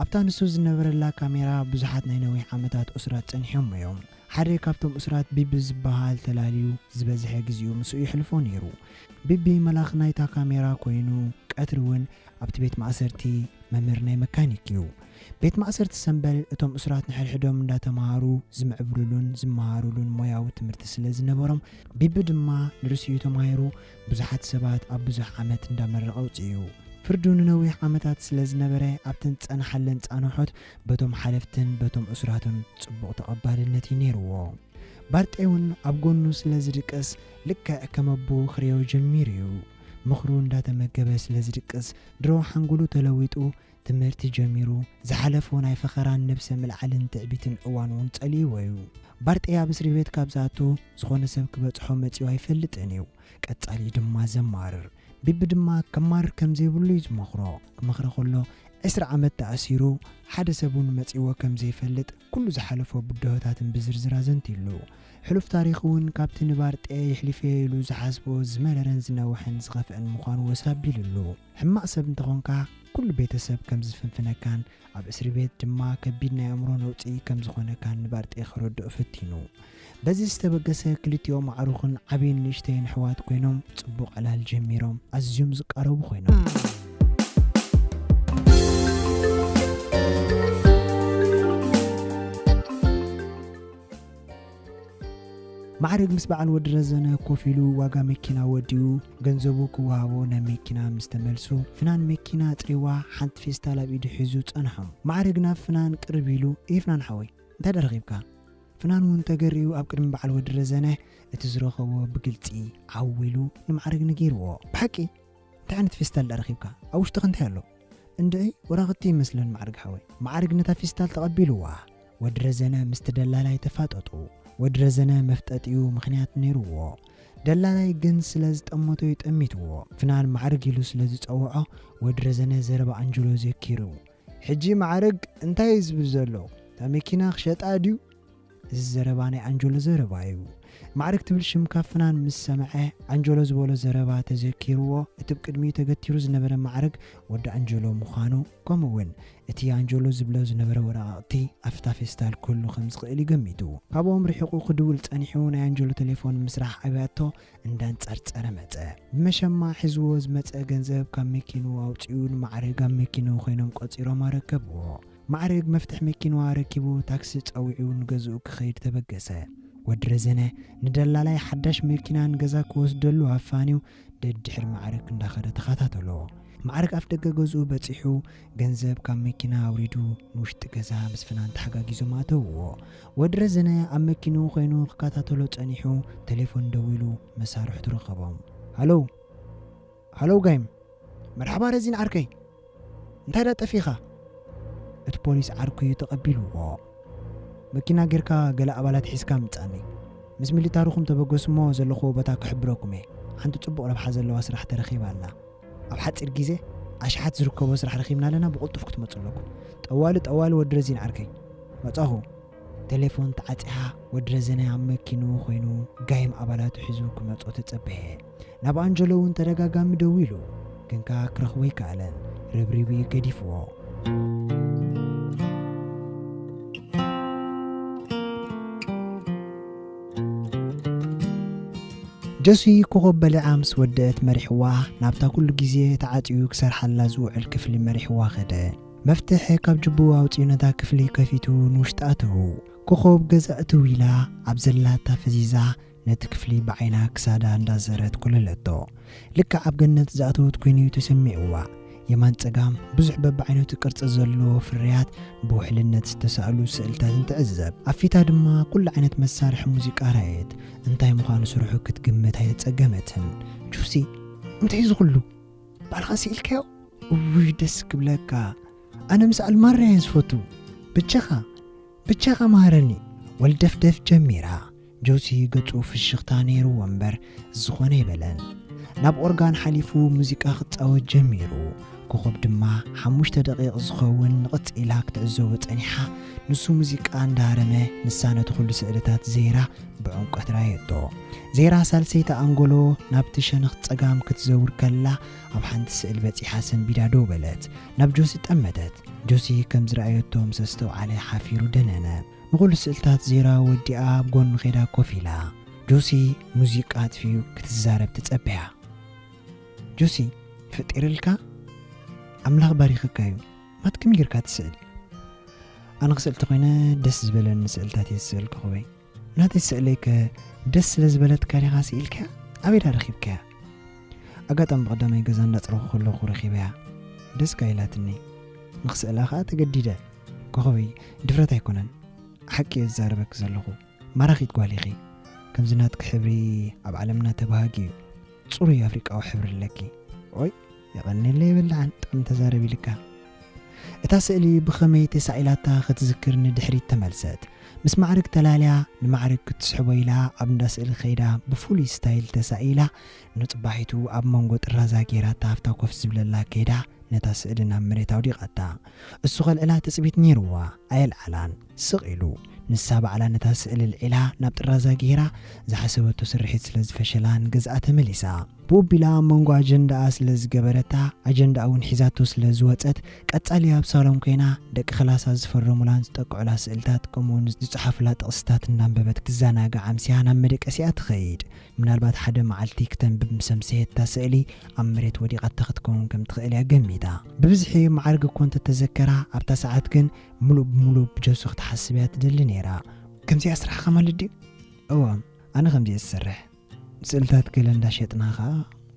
ኣብታ ንሱ ዝነበረላ ካሜራ ብዙሓት ናይ ነዊሕ ዓመታት እሱራት ጸኒሖም እዮም። ሓደ ካብቶም እሱራት ቢቢ ዝበሃል ተላልዩ ዝበዝሐ ግዜኡ ምስኡ የሕልፎ ነይሩ። ቢቢ መላኽ ናይታ ካሜራ ኮይኑ ቀትሪ እውን ኣብቲ ቤት ማእሰርቲ መምህር ናይ መካኒክ እዩ። ቤት ማእሰርቲ ሰምበል እቶም እሱራት ንሕድሕዶም እንዳተምሃሩ ዝምዕብሉሉን ዝመሃሩሉን ሞያዊ ትምህርቲ ስለ ዝነበሮም ቢቢ ድማ ንርእሲኡ ተማሂሩ ብዙሓት ሰባት ኣብ ብዙሕ ዓመት እንዳመረቐ ኣውፅኡ። ፍርዱ ንነዊሕ ዓመታት ስለ ዝነበረ ኣብተን ዝጸንሓለን ጻንሖት በቶም ሓለፍትን በቶም እሱራትን ጽቡቕ ተቐባልነት እዩ ነይርዎ። ባርጤ እውን ኣብ ጎኑ ስለ ዝድቅስ ልክዕ ከም ኣቦኡ ክርእዮ ጀሚሩ እዩ። ምኽሩ እንዳተመገበ ስለ ዝድቅስ ድሮ ሓንጎሉ ተለዊጡ ትምህርቲ ጀሚሩ ዝሓለፎ ናይ ፈኸራን ነብሰ ምልዓልን ትዕቢትን እዋን እውን ጸሊእዎ እዩ። ባርጤ ኣብ እስሪ ቤት ካብ ዝኣቱ ዝኾነ ሰብ ክበጽሖ መጺኡ ኣይፈልጥን እዩ። ቀጻሊ ድማ ዘማርር። ቢቢ ድማ ከማርር ከም ዘይብሉ እዩ ዝመኽሮ። ክመኽሮ ከሎ ዕስራ ዓመት ተኣሲሩ ሓደ ሰብ እውን መጺእዎ ከም ዘይፈልጥ ኩሉ ዝሓለፎ ብድሆታትን ብዝርዝር ኣዘንትዩሉ። ሕሉፍ ታሪኹ እውን ካብቲ ንባርጤ የሕሊፈ ኢሉ ዝሓስቦ ዝመረረን ዝነውሐን ዝኸፍአን ምዃኑ ወስ ኣቢሉሉ። ሕማቕ ሰብ እንተኾንካ ኩሉ ቤተሰብ ከም ዝፍንፍነካን ኣብ እስሪ ቤት ድማ ከቢድ ናይ ኣእምሮ ነውጺ ከም ዝኾነካን ንባርጤ ከረድኦ ፈቲኑ። በዚ ዝተበገሰ ክልቲኦም ኣዕሩኽን ዓብይን ንእሽተይን ኣሕዋት ኮይኖም ጽቡቕ ዕላል ጀሚሮም ኣዝዮም ዝቃረቡ ኮይኖም። ማዕረግ ምስ በዓል ወዲ ረዘነ ኮፍ ኢሉ ዋጋ መኪና ወዲኡ ገንዘቡ ክወሃቦ ናብ መኪና ምስ ተመልሱ፣ ፍናን መኪና ኣጽሪዋ ሓንቲ ፌስታል ኣብ ኢዱ ሒዙ ጸንሖም። ማዕረግ ናብ ፍናን ቅርብ ኢሉ፣ "እይ ፍናን ሓወይ፣ እንታይ ደረኺብካ?" ፍናን እውን ተገሪኡ ኣብ ቅድሚ በዓል ወዲ ረዘነ እቲ ዝረኸቦ ብግልጺ ዓው ኢሉ ንማዕረግ ነጊርዎ። "ብሓቂ እንታይ ዓይነት ፌስታል ደኣ ረኺብካ? ኣብ ውሽጥኸ እንታይ ኣሎ?" "እንድዒ ወረቐቲ ይመስለን ማዕርግ ሓወይ።" ማዕርግ ነታ ፌስታል ተቐቢልዋ። ወዲ ረዘነ ምስቲ ደላላይ ተፋጠጡ። ወዲ ረዘነ መፍጠጢኡ ምኽንያት ነይርዎ። ደላላይ ግን ስለ ዝጠመቶ እዩ ጠሚትዎ። ፍናን ማዕርግ ኢሉ ስለ ዝጸውዖ ወዲ ረዘነ ዘረባ ኣንጀሎ ዘኪሩ። "ሕጂ ማዕርግ እንታይ እዩ ዝብል ዘሎ? እታ መኪና ክሸጣ ድዩ?" እዚ ዘረባ ናይ ኣንጀሎ ዘረባ እዩ። ማዕርግ ትብል ሽም ካብ ፍናን ምስ ሰምዐ ኣንጀሎ ዝበሎ ዘረባ ተዘኪርዎ። እቲ ብቅድሚኡ ተገቲሩ ዝነበረ ማዕርግ ወዲ ኣንጀሎ ምዃኑ፣ ከምኡ እውን እቲ ኣንጀሎ ዝብሎ ዝነበረ ወረቓቕቲ ኣብታ ፌስታል ክህሉ ከም ዝኽእል እዩ ገሚቱ። ካብኦም ርሒቑ ክድውል ጸኒሑ ናይ ኣንጀሎ ቴሌፎን ምስራሕ ኣብያቶ እንዳንጸርጸረ መጸ። ብመሸማ ሒዝዎ ዝመጸ ገንዘብ ካብ መኪንኡ ኣውጺኡ ንማዕርግ ኣብ መኪንኡ ኮይኖም ቆጺሮም ኣረከብዎ። ማዕረግ መፍትሕ መኪንኡ ኣረኪቡ ታክሲ ጸዊዑ ንገዝኡ ክኸይድ ተበገሰ። ወዲ ረዘነ ንደላላይ ሓዳሽ መኪና ንገዛ ክወስደሉ ኣፋንዩ ደድሕሪ ማዕረግ እንዳኸደ ተኸታተሎ። ማዕረግ ኣፍ ደገ ገዝኡ በጺሑ ገንዘብ ካብ መኪና ኣውሪዱ ንውሽጢ ገዛ ምስ ፍናን ተሓጋጊዞም ኣተውዎ። ወዲ ረዘነ ኣብ መኪንኡ ኮይኑ ክከታተሎ ጸኒሑ ቴሌፎን ደዊሉ መሳርሕቱ ረኸቦም። "ሃሎ፣ ሃሎ ጋይም፣ መርሓባ ረዚን ዓርከይ፣ እንታይ ዳ ጠፊኻ?" እቲ ፖሊስ ዓርኩ እዩ ተቐቢልዎ። "መኪና ጌርካ ገለ ኣባላት ሒዝካ ምጻኒ፣ ምስ ሚሊታርኹም ተበገሱ እሞ ዘለኹዎ ቦታ ክሕብረኩም እየ። ሓንቲ ጽቡቕ ረብሓ ዘለዋ ስራሕ ተረኺባ ኣላ። ኣብ ሓጺር ግዜ ኣሽሓት ዝርከቦ ስራሕ ረኺብና ኣለና፣ ብቕልጡፍ ክትመጹ ኣለኩም። ጠዋሊ ጠዋሊ ወዲ ረዚን ዓርከይ፣ መጻኹ።" ቴሌፎን ተዓጺሓ፣ ወዲ ረዘነ ኣብ መኪንኡ ኮይኑ ጋይም ኣባላቱ ሒዙ ክመጾ ተጸበየ። ናብ ኣንጀሎ እውን ተደጋጋሚ ደዊሉ፣ ግን ከኣ ክረኽቦ ኣይከኣለን። ርብሪቡ እዩ ገዲፍዎ። ጆሲ ኮኾብ በሊዓ ምስ ወደአት መሪሕዋ ናብታ ኩሉ ግዜ ተዓጽዩ ክሰርሓላ ዝውዕል ክፍሊ መሪሕዋ ኸደ። መፍትሕ ካብ ጅቡኡ ኣውጺኡ ነታ ክፍሊ ከፊቱ ንውሽጢ ኣተዉ። ኮኾብ ገዛ እትው ኢላ ኣብ ዘላታ ፈዚዛ ነቲ ክፍሊ ብዓይና ክሳዳ እንዳዘረት ኮለለቶ። ልክዕ ኣብ ገነት ዝኣተወት ኮይኑ እዩ ተሰሚዕዋ። የማን ጸጋም ብዙሕ በብዓይነቱ ቅርጺ ዘለዎ ፍርያት ብውሕልነት ዝተሳእሉ ስእልታትን ትዕዘብ። ኣፊታ ድማ ኩሉ ዓይነት መሳርሒ ሙዚቃ ረኣየት። እንታይ ምዃኑ ስርሑ ክትግምት ኣይተጸገመትን። ጆሲ፣ እንታይ እዚ ኩሉ? ባዕልኻ ስኢልካዮ? እውይ ደስ ክብለካ። ኣነ ምስኣል ማራ እየ ዝፈቱ። ብቻኻ፣ ብቻኻ መሃረኒ። ወልደፍደፍ ጀሚራ። ጆሲ ገጹ ፍሽኽታ ነይርዎ እምበር ዝኾነ ኣይበለን። ናብ ኦርጋን ሓሊፉ ሙዚቃ ክጻወት ጀሚሩ። ኮኾብ ድማ ሓሙሽተ ደቂቕ ዝኸውን ንቕጽ ኢላ ክትዕዘቦ ጸኒሓ። ንሱ ሙዚቃ እንዳሃረመ ንሳ ነቲ ኩሉ ስእልታት ዘይራ ብዕምቆት ራየቶ። ዘይራ ሳልሰይቲ ኣንጎሎ ናብቲ ሸነኽ ጸጋም ክትዘውር ከላ ኣብ ሓንቲ ስእል በጺሓ ሰንቢዳ ደው በለት። ናብ ጆሲ ጠመተት። ጆሲ ከም ዝረኣየቶ ምስ ኣስተውዓለ ሓፊሩ ደነነ። ንኹሉ ስእልታት ዘይራ ወዲኣ ኣብ ጎኑ ኸይዳ ኮፍ ኢላ። ጆሲ ሙዚቃ ኣጥፊኡ ክትዛረብ ትጸበያ። ጆሲ፣ ፈጢርልካ ኣምላኽ ባሪኽካ እዩ። ማት ከመይ ጌርካ ትስእል? ኣነ ክስእል ተኾይነ ደስ ዝበለኒ ስእልታት እየ ዝስእል ኮኾበይ። ናተይ ስእለይከ ደስ ስለ ዝበለትካ ዲኻ ስኢልካያ? ኣበይ ዳ ረኺብካያ? ኣጋጣሚ ብቐዳማይ ገዛ እንዳጽረኹ ከለኹ ረኺበያ። ደስ ከኣ ኢላትኒ። ንኽስእላ ከኣ ተገዲደ። ኮኾበይ፣ ድፍረት ኣይኮነን። ሓቂ እየ ዝዛረበኪ ዘለኹ። ማራኺት ጓል ኢኺ። ከምዚ ናትኪ ሕብሪ ኣብ ዓለምና ተባሃጊ እዩ። ጽሩይ ኣፍሪቃዊ ሕብሪ ኣለኪ። ኦይ፣ የቐንየለይ የብልዓን፣ ጥዕም ተዛረብ ኢልካ። እታ ስእሊ ብኸመይ ተሳኢላታ ክትዝክር ንድሕሪት ተመልሰት። ምስ ማዕርግ ተላልያ፣ ንማዕርግ ክትስሕቦ ኢላ ኣብ እንዳ ስእሊ ከይዳ ብፍሉይ ስታይል ተሳኢላ፣ ንጽባሒቱ ኣብ መንጎ ጥራዛ ጌራታ ኣብታ ኮፍ ዝብለላ ከይዳ ነታ ስእሊ ናብ መሬት ኣውዲቓታ። እሱ ከልዕላ ትጽቢት ነይርዋ፣ ኣየልዓላን። ስቕ ኢሉ። ንሳ ባዕላ ነታ ስእሊ ኣልዒላ ናብ ጥራዛ ገይራ ዝሓሰበቶ ስርሒት ስለ ዝፈሸላ ንገዝኣ ተመሊሳ። ብኡ ኣቢላ ኣብ መንጎ ኣጀንዳኣ ስለ ዝገበረታ፣ ኣጀንዳኣ እውን ሒዛቶ ስለ ዝወጸት፣ ቀጻሊ ኣብ ሳሎን ኮይና ደቂ ክላሳ ዝፈረሙላን ዝጠቅዑላ ስእልታት ከምኡውን ዝጸሓፉላ ጥቕስታት እናንበበት ክትዘናጋዕ ኣምስያ ናብ መደቀሲኣ ትኸይድ። ምናልባት ሓደ መዓልቲ ክተንብብ ምስ ኣምሰየት እታ ስእሊ ኣብ መሬት ወዲቓታ ክትከውን ከም ትኽእል እያ ገሚታ። ብብዝሒ ማዕርግ እኮ እንተተዘከራ ኣብታ ሰዓት ግን ምሉእ ብምሉእ ብጆሲ ክትሓስብ እያ ትደሊ ነይራ። ከምዚኣ ስራሕኻ ማለት ድዩ? እዋ፣ ኣነ ከምዚ እየ ዝሰርሕ። ስእልታት ገለ እንዳሸጥና ኸዓ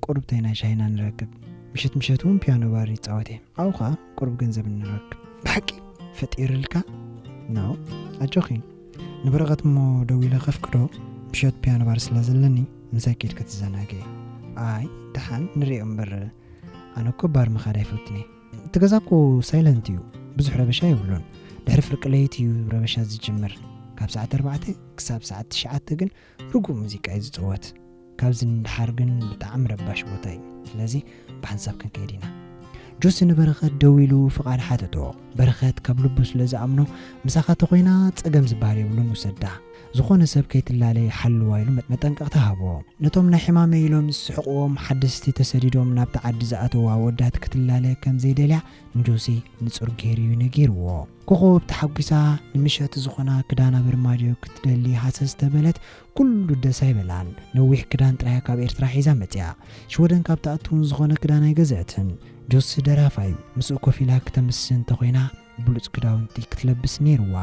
ቁሩብ ተይ ናይ ሻሂና ንረክብ። ምሸት ምሸት እውን ፒያኖ ባር ይጻወት እየ። ኣብኡ ኸዓ ቁሩብ ገንዘብ ንረክብ። ብሓቂ ፈጢርልካ? ኖ፣ ኣጆኺ። ንበረኸት እሞ ደዊለ ከፍቅዶ፣ ምሸት ፒያኖ ባር ስለ ዘለኒ ምሳይ ኬድኪ ትዘናገ። ኣይ፣ ደሓን ንሪኦ እምበር፣ ኣነ እኮ ባር ምኻድ ኣይፈቱን እየ። እቲ ገዛ እኮ ሳይለንት እዩ፣ ብዙሕ ረበሻ የብሉን። ድሕሪ ፍርቂ ለይቲ እዩ ረበሻ ዝጅምር። ካብ ሰዓት ኣርባዕተ ክሳብ ሰዓት ትሽዓተ ግን ርጉእ ሙዚቃ እዩ ዝጽወት። ካብዚ ንደሓር ግን ብጣዕሚ ረባሽ ቦታ እዩ። ስለዚ ብሓንሳብ ክንከይድ ኢና። ጆሲ ንበረኸት ደዊሉ ፍቓድ ሓተቶ። በረኸት ካብ ልቡ ስለ ዝኣምኖ፣ "ምሳኻ ተኾይና ጸገም ዝበሃል የብሉን፣ ውሰዳ። ዝኾነ ሰብ ከይትላለ ሓልዋ" ኢሉ መጠንቀቕታ ሃቦ። ነቶም ናይ ሕማመይ ኢሎም ዝስሕቕዎም ሓደስቲ ተሰዲዶም ናብቲ ዓዲ ዝኣተዉ ኣወዳት ክትላለ ከም ዘይደልያ ንጆሲ ንጹር ገይሩ እዩ ነጊርዎ። ኮኾብ ተሓጒሳ ንምሸት ዝኾና ክዳና በርማድዮ ክትደሊ ሃሰስ ተበለት። ኩሉ ደስ ኣይበላን። ነዊሕ ክዳን ጥራያ ካብ ኤርትራ ሒዛ መጽያ። ሽወደን ካብ ትኣቱ እውን ዝኾነ ክዳን ኣይገዘአትን። ጆሲ ደራፋይ ምስኡ ኮፍ ኢላ ክተምስን እንተኾይና ብሉጽ ክዳውንቲ ክትለብስ ነይርዋ።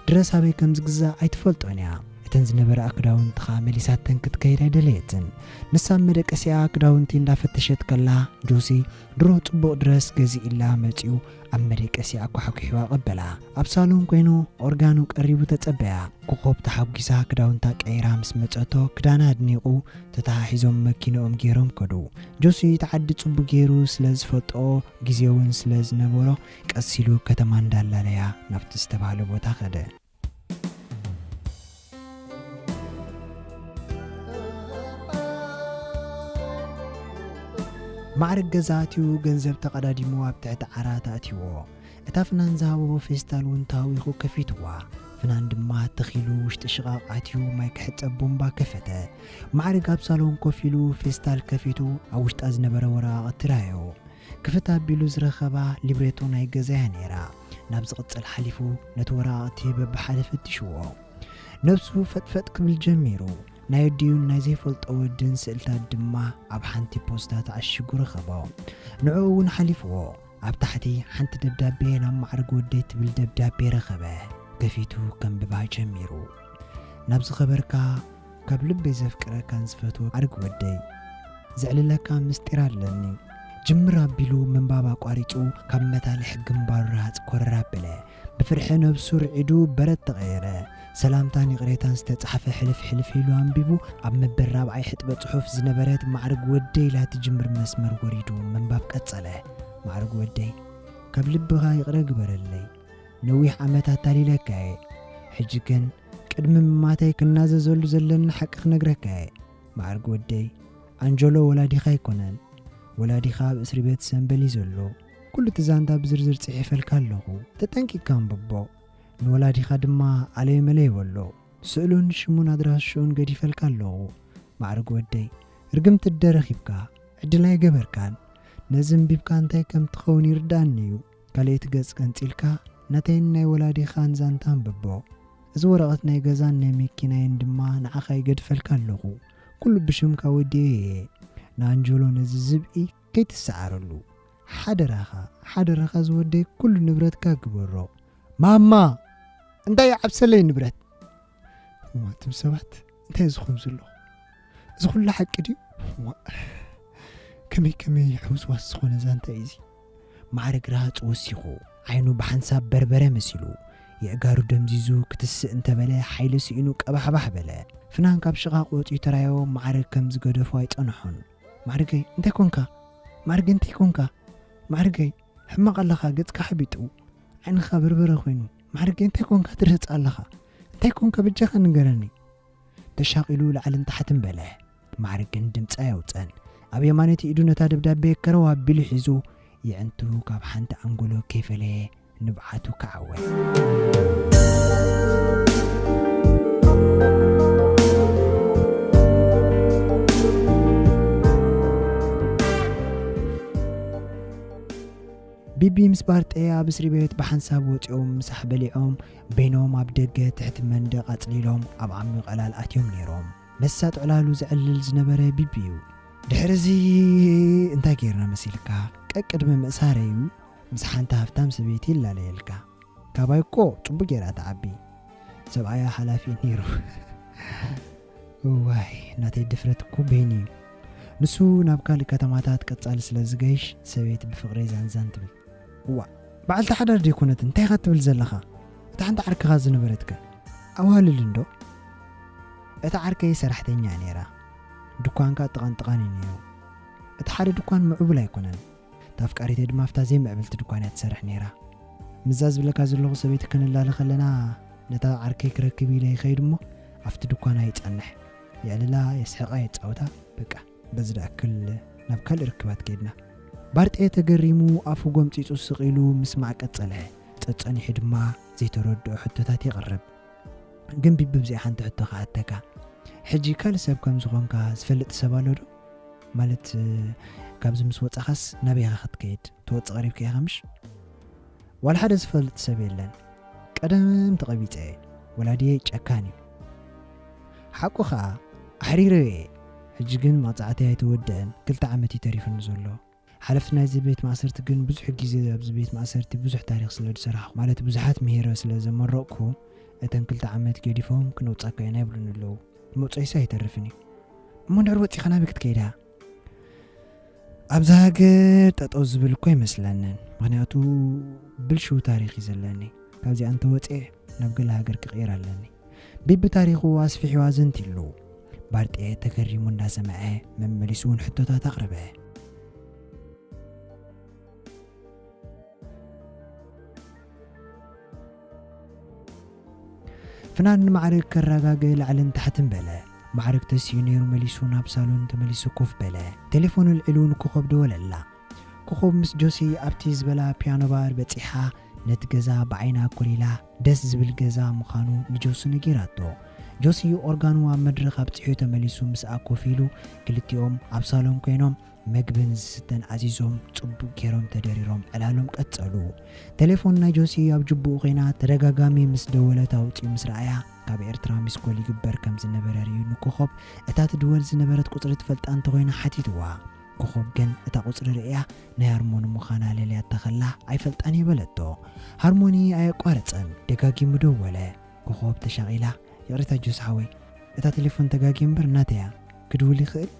ድረስ ኣበይ ከም ዝግዛእ ኣይትፈልጦን እያ። እተን ዝነበራ ክዳውንቲ ኸኣ መሊሳተን ክትከይድ ኣይደለየትን። ንሳ ኣብ መደቀሲኣ ክዳውንቲ እንዳፈተሸት ከላ፣ ጆሲ ድሮ ጽቡቕ ድረስ ገዚእላ መጺኡ ኣብ መደቀሲኣ ኳሕኲሕዋ ቀበላ። ኣብ ሳሎን ኮይኑ ኦርጋኑ ቀሪቡ ተጸበያ። ኮኾብ ተሓጒሳ ክዳውንታ ቀይራ ምስ መጸቶ ክዳና ኣድኒቑ ተተሓሒዞም መኪንኦም ገይሮም ከዱ። ጆሲ እቲ ዓዲ ጽቡቕ ገይሩ ስለ ዝፈልጦ ግዜ እውን ስለ ዝነበሮ ቀስ ኢሉ ከተማ እንዳላለያ ናብቲ ዝተባህለ ቦታ ከደ። ማዕርግ ገዛ ኣትዩ ገንዘብ ተቐዳዲሙ ኣብ ትሕቲ ዓራት ኣእትይዎ። እታ ፍናን ዝሃቦ ፌስታል እውን ተሃዊኹ ከፊትዋ። ፍናን ድማ ተኺሉ ውሽጢ ሽቓቕ ኣትዩ ማይ ክሕጸብ ቡምባ ከፈተ። ማዕርግ ኣብ ሳሎን ኮፍ ኢሉ ፌስታል ከፊቱ ኣብ ውሽጣ ዝነበረ ወረቓቕቲ ረኣዮ። ክፍት ኣቢሉ ዝረኸባ ሊብሬቶ ናይ ገዛያ ነይራ። ናብ ዝቕጽል ሓሊፉ ነቲ ወረቓቕቲ በብሓደ ፈቲሽዎ። ነብሱ ፈጥፈጥ ክብል ጀሚሩ። ናይ ኣዲኡን ናይ ዘይፈልጦ ወድን ስእልታት ድማ ኣብ ሓንቲ ፖስታ ተዓሺጉ ረኸቦ። ንዕኡ እውን ሓሊፍዎ። ኣብ ታሕቲ ሓንቲ ደብዳቤ ናብ ማዕርግ ወደይ ትብል ደብዳቤ ረኸበ። ከፊቱ ከንብባ ጀሚሩ። ናብ ዝኸበርካ ካብ ልበይ ዘፍቅረካን ዝፈትወ ማዕርግ ወደይ፣ ዘዕልለካ ምስጢር ኣለኒ። ጅምር ኣቢሉ ምንባብ ኣቋሪጹ ካብ መታልሕ ግንባሩ ረሃጽ ኮረር ኣበለ። ብፍርሒ ነብሱ ርዒዱ በረድ ተቐየረ። ሰላምታን ይቕሬታን ዝተጻሕፈ ሕልፍ ሕልፍ ኢሉ ኣንቢቡ ኣብ መበል ራብዓይ ሕጥበ ጽሑፍ ዝነበረት ማዕርግ ወደይ ኢላ ትጅምር መስመር ወሪዱ ምንባብ ቀጸለ። ማዕርግ ወደይ፣ ካብ ልብኻ ይቕረ ግበረለይ። ነዊሕ ዓመት ኣታሊለካ እየ። ሕጂ ግን ቅድሚ ምማተይ ክናዘዘሉ ዘለኒ ሓቂ ክነግረካ እየ። ማዕርግ ወደይ፣ ኣንጀሎ ወላዲኻ ኣይኮነን። ወላዲኻ ኣብ እስሪ ቤት ሰምበል እዩ ዘሎ። ኩሉ እቲ ዛንታ ብዝርዝር ጽሒፈልካ ኣለኹ። ተጠንቂቕካ ኣንብቦ። ንወላዲኻ ድማ ኣለይ መለይ በሎ። ስእሉን ሽሙን ኣድራሽኡን ገዲፈልካ ኣለኹ። ማዕርግ ወደይ፣ ርግምቲ እደ ረኺብካ። ዕድል ኣይገበርካን። ነዚ ኣንቢብካ እንታይ ከም ትኸውን ይርድኣኒ እዩ። ካልኣይቲ ገጽ ቀንጺልካ ናተይን ናይ ወላዲኻን ዛንታ ኣንብቦ። እዚ ወረቐት ናይ ገዛን ናይ መኪናይን ድማ ንዓኻ ይገድፈልካ ኣለኹ። ኩሉ ብሽምካ ወዲኤ እየ። ንኣንጀሎ ነዚ ዝብኢ ከይትሰዓረሉ። ሓደራኻ፣ ሓደራኻ ዝወደይ ኩሉ ንብረትካ ግበሮ። ማማ! እንታይ ይዓብሰለይ ንብረት? እዋ፣ እቶም ሰባት እንታይ ዝኾኑ ዘለኹ? እዚ ኩሉ ሓቂ ድዩ? እዋ፣ ከመይ ከመይ ሕውስዋስ ዝኾነ ዛንታ እዩ እዚ። ማዕርግ ረሃጹ ወሲኹ፣ ዓይኑ ብሓንሳብ በርበረ መሲሉ፣ የእጋሩ ደምዚዙ ክትስእ እንተበለ ሓይሊ ስኢኑ ቀባሕባሕ በለ። ፍናን ካብ ሽቓቕ ወጺኡ ተራዮ ማዕርግ ከም ዝገደፎ ኣይጸንሖን። ማዕርገይ፣ እንታይ ኮንካ? ማዕርገይ፣ እንታይ ኮንካ? ማዕርገይ፣ ሕማቕ ኣለኻ፣ ገጽካ ሓቢጡ፣ ዓይንኻ በርበረ ኮይኑ። ማዕርገይ፣ እንታይ ኮንካ ትርህጽ ኣለኻ? እንታይ ኮንካ በጃኻ ንገረኒ? ተሻቒሉ ላዕልን ታሕትን በለ። ማዕርግ ግን ድምጺ ኣየውጸን። ኣብ የማነይቲ ኢዱ ነታ ደብዳቤ ከረው ኣቢሉ ሒዙ፣ የዕንቱ ካብ ሓንቲ ኣንጎሎ ከይፈለየ ንብዓቱ ከዓወት። ቢቢ ምስ ባርጤ ኣብ እስሪ ቤት ብሓንሳብ ወጺኦም ምሳሕ በሊዖም፣ በይኖም ኣብ ደገ ትሕቲ መንደቕ ኣጽሊሎም ኣብ ዓሚቕ ዕላል ኣትዮም ነይሮም። መሳጥ ዕላሉ ዘዕልል ዝነበረ ቢቢ እዩ። ድሕሪ እዚ እንታይ ጌርና መሲልካ? ቀቅድሚ ምእሳረይ እዩ ምስ ሓንቲ ሃብታም ሰበይቲ ይላለየልካ። ካባይ እኮ ጽቡቅ ጌራ ትዓቢ። ሰብኣያ ሓላፊ ነይሩ። እዋይ፣ ናተይ ድፍረት እኮ በይኑ እዩ። ንሱ ናብ ካልእ ከተማታት ቀጻሊ ስለ ዝገይሽ፣ ሰበይቲ ብፍቕረይ ዛንዛን ትብል። እዋ፣ በዓልቲ ሓዳር ደይኮነት እንታይ ኢኻ ትብል ዘለኻ? እታ ሓንቲ ዓርክኻ ዝነበረትከ? ኣዋልል እንዶ? እታ ዓርከይ ሰራሕተኛ እያ ነይራ። ድኳንካ ጥቓን ጥቓን እዩ ነይሩ። እቲ ሓደ ድኳን ምዕቡል ኣይኮነን። እታ ኣፍቃሪተይ ድማ ኣብታ ዘይምዕብልቲ ድኳን እያ ትሰርሕ ነይራ። ምዛ ዝብለካ ዘለኹ ሰበይቲ ክንላለ ከለና፣ ነታ ዓርከይ ክረክብ ኢለ ይኸይድ እሞ፣ ኣብቲ ድኳና ይጸንሕ። የዕልላ፣ የስሕቓ፣ የጻውታ። በቃ፣ በዚ ደኣክል ናብ ካልእ ርክባት ከይድና። ባርጤ ተገሪሙ ኣፉ ጎምጺጹ ስቕ ኢሉ ምስማዕ ቀጸለ። ጸጸኒሑ ድማ ዘይተረድኦ ሕቶታት የቕርብ። ግን ቢቢ፣ ብዚኣ ሓንቲ ሕቶ ክሓተካ። ሕጂ ካልእ ሰብ ከም ዝኾንካ ዝፈልጥ ሰብ ኣሎ ዶ? ማለት፣ ካብዚ ምስ ወጻኻስ ናበይ ኢኻ ክትከይድ? ትወጽእ ቀሪብካ ኢኻ ምሽ? ዋላ ሓደ ዝፈልጥ ሰብ የለን። ቀደም ተቐቢጸ እየ። ወላዲየይ ጨካን እዩ። ሓቁ ኸኣ ኣሕሪረዮ እየ። ሕጂ ግን መቕጻዕተይ ኣይተወድአን። ክልተ ዓመት እዩ ተሪፉኒ ዘሎ። ሓለፍቲ ናይዚ ቤት ማእሰርቲ ግን ብዙሕ ግዜ ኣብዚ ቤት ማእሰርቲ ብዙሕ ታሪኽ ስለ ዝሰራሕኩ፣ ማለት ብዙሓት ምሂረ ስለ ዘመረቕኩ፣ እተን ክልተ ዓመት ገዲፎም ክነውጻካ ኢና ይብሉኒ ኣለዉ። መውጸኢሳ ኣይተርፍን እዩ። እሞ እንድሕር ወጺኻ ናበይ ክትከይዳ? ኣብዛ ሃገር ጠጠው ዝብል እኮ ኣይመስለንን። ምኽንያቱ ብልሽው ታሪኽ እዩ ዘለኒ። ካብዚኣ እንተወጽኤ ናብ ገለ ሃገር ክቕይር ኣለኒ። ቢቢ ታሪኹ ኣስፊሕዋ ዘንቲሉ። ባርጤ ተገሪሙ እንዳሰምዐ መመሊሱ እውን ሕቶታት ኣቕረበ። ፍናን ንማዕረግ ከረጋግእ ላዕልን ታሕትን በለ። ማዕረግ ተሲኡ ነይሩ መሊሱ ናብ ሳሎን ተመሊሱ ኮፍ በለ። ቴሌፎኑ ኣልዒሉ ንኮኾብ ደወለላ። ኮኾብ ምስ ጆሲ ኣብቲ ዝበላ ፒያኖ ባር በጺሓ ነቲ ገዛ ብዓይና ኮሊላ ደስ ዝብል ገዛ ምዃኑ ንጆሲ ነጊራቶ። ጆሲ ኦርጋኑ ኣብ መድረኽ ኣብጺሑ ተመሊሱ ምስኣ ኮፍ ኢሉ ክልቲኦም ኣብ ሳሎን ኮይኖም መግብን ዝስተን ኣዚዞም ጽቡቕ ገይሮም ተደሪሮም ዕላሎም ቀጸሉ። ቴሌፎን ናይ ጆሲ ኣብ ጅቡኡ ኮይና ተደጋጋሚ ምስ ደወለት ኣውጺኡ ምስ ረኣያ ካብ ኤርትራ ሚስኮል ይግበር ከም ዝነበረ ርእዩ ንኮኾብ እታ ትድወል ዝነበረት ቁጽሪ ትፈልጣ እንተኾይና ሓቲትዋ። ኮኾብ ግን እታ ቁጽሪ ርእያ ናይ ሃርሞኒ ምዃና ለልያታ ከላ ኣይፈልጣን እየ በለቶ። ሃርሞኒ ኣየቋረጸን ደጋጊሙ ደወለ። ኮኾብ ተሻቒላ፣ ይቕሬታ ጆሲ ሓወይ፣ እታ ቴሌፎን ተጋግየ እምበር ናተይ እያ። ክድውል ይኽእል?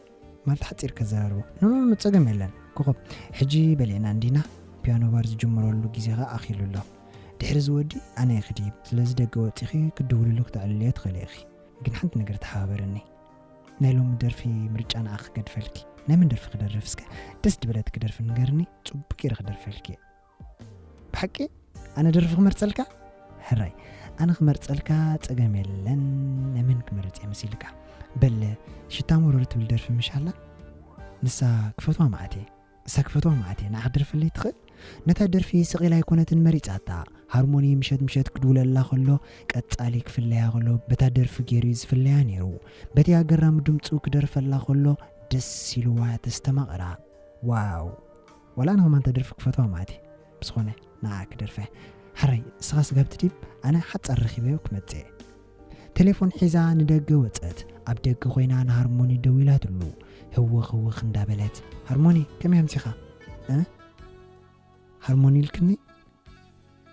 ማለት ሓጺር ከዘራርቦ። ኖ፣ ኖ፣ ኖ፣ ጸገም የለን። ኮኾብ፣ ሕጂ በሊዕና እንዲና፣ ፒያኖ ባር ዝጅምረሉ ግዜ ኸኣ ኣኺሉ ኣሎ። ድሕሪ ዝወዲ ኣነ እየ ክድይብ። ስለዚ ደገ ወጺኺ ክትድውልሉ ክተዕልልዮ ትኽእሊ ኢኺ። ግን ሓንቲ ነገር ተሓባበርኒ። ናይ ሎሚ ደርፊ ምርጫ ንዓኺ ክገድፈልኪ። ናይ መን ደርፊ ክደርፍ እስከ? ደስ ድበለትኪ ደርፊ ንገርኒ፣ ጽቡቕ ገይረ ክደርፈልኪ እየ። ብሓቂ? ኣነ ደርፊ ክመርጸልካ? ሕራይ፣ ኣነ ክመርጸልካ ጸገም የለን። ናይ መን ክመርጽ እየ መሲልካ? በል፣ ሽታ መሮር ትብል ደርፊ ምሽ ኣላ? ንሳ ክፈትዋ መዓት እየ። ንሳ ክፈትዋ መዓት እየ። ንዓ ክደርፈለይ ትኽእል? ነታ ደርፊ ስቕ ኢላ ኣይኮነትን መሪጻታ። ሃርሞኒ ምሸት ምሸት ክድውለላ ከሎ፣ ቀጻሊ ክፍለያ ከሎ፣ በታ ደርፊ ገይሩ እዩ ዝፍለያ ነይሩ። በቲ ኣገራሚ ድምጹ ክደርፈላ ከሎ፣ ደስ ኢልዋ ተስተማቕራ። ዋው! ዋላ ኣነ ከማን እታ ደርፊ ክፈትዋ ማለት እዩ። ብዝኾነ፣ ንዓ ክደርፈ። ሕራይ፣ ንስኻ ስጋብ ትድይብ፣ ኣነ ሓጻር ረኺበዮ ክመጽእ እየ። ቴሌፎን ሒዛ ንደገ ወጸት። ኣብ ደገ ኮይና ንሃርሞኒ ደዊላትሉ። ህወኽ ህወኽ እንዳበለት፣ "ሃርሞኒ፣ ከመይ ኣምሲኻ?" "እ? ሃርሞኒ ኢልክኒ?"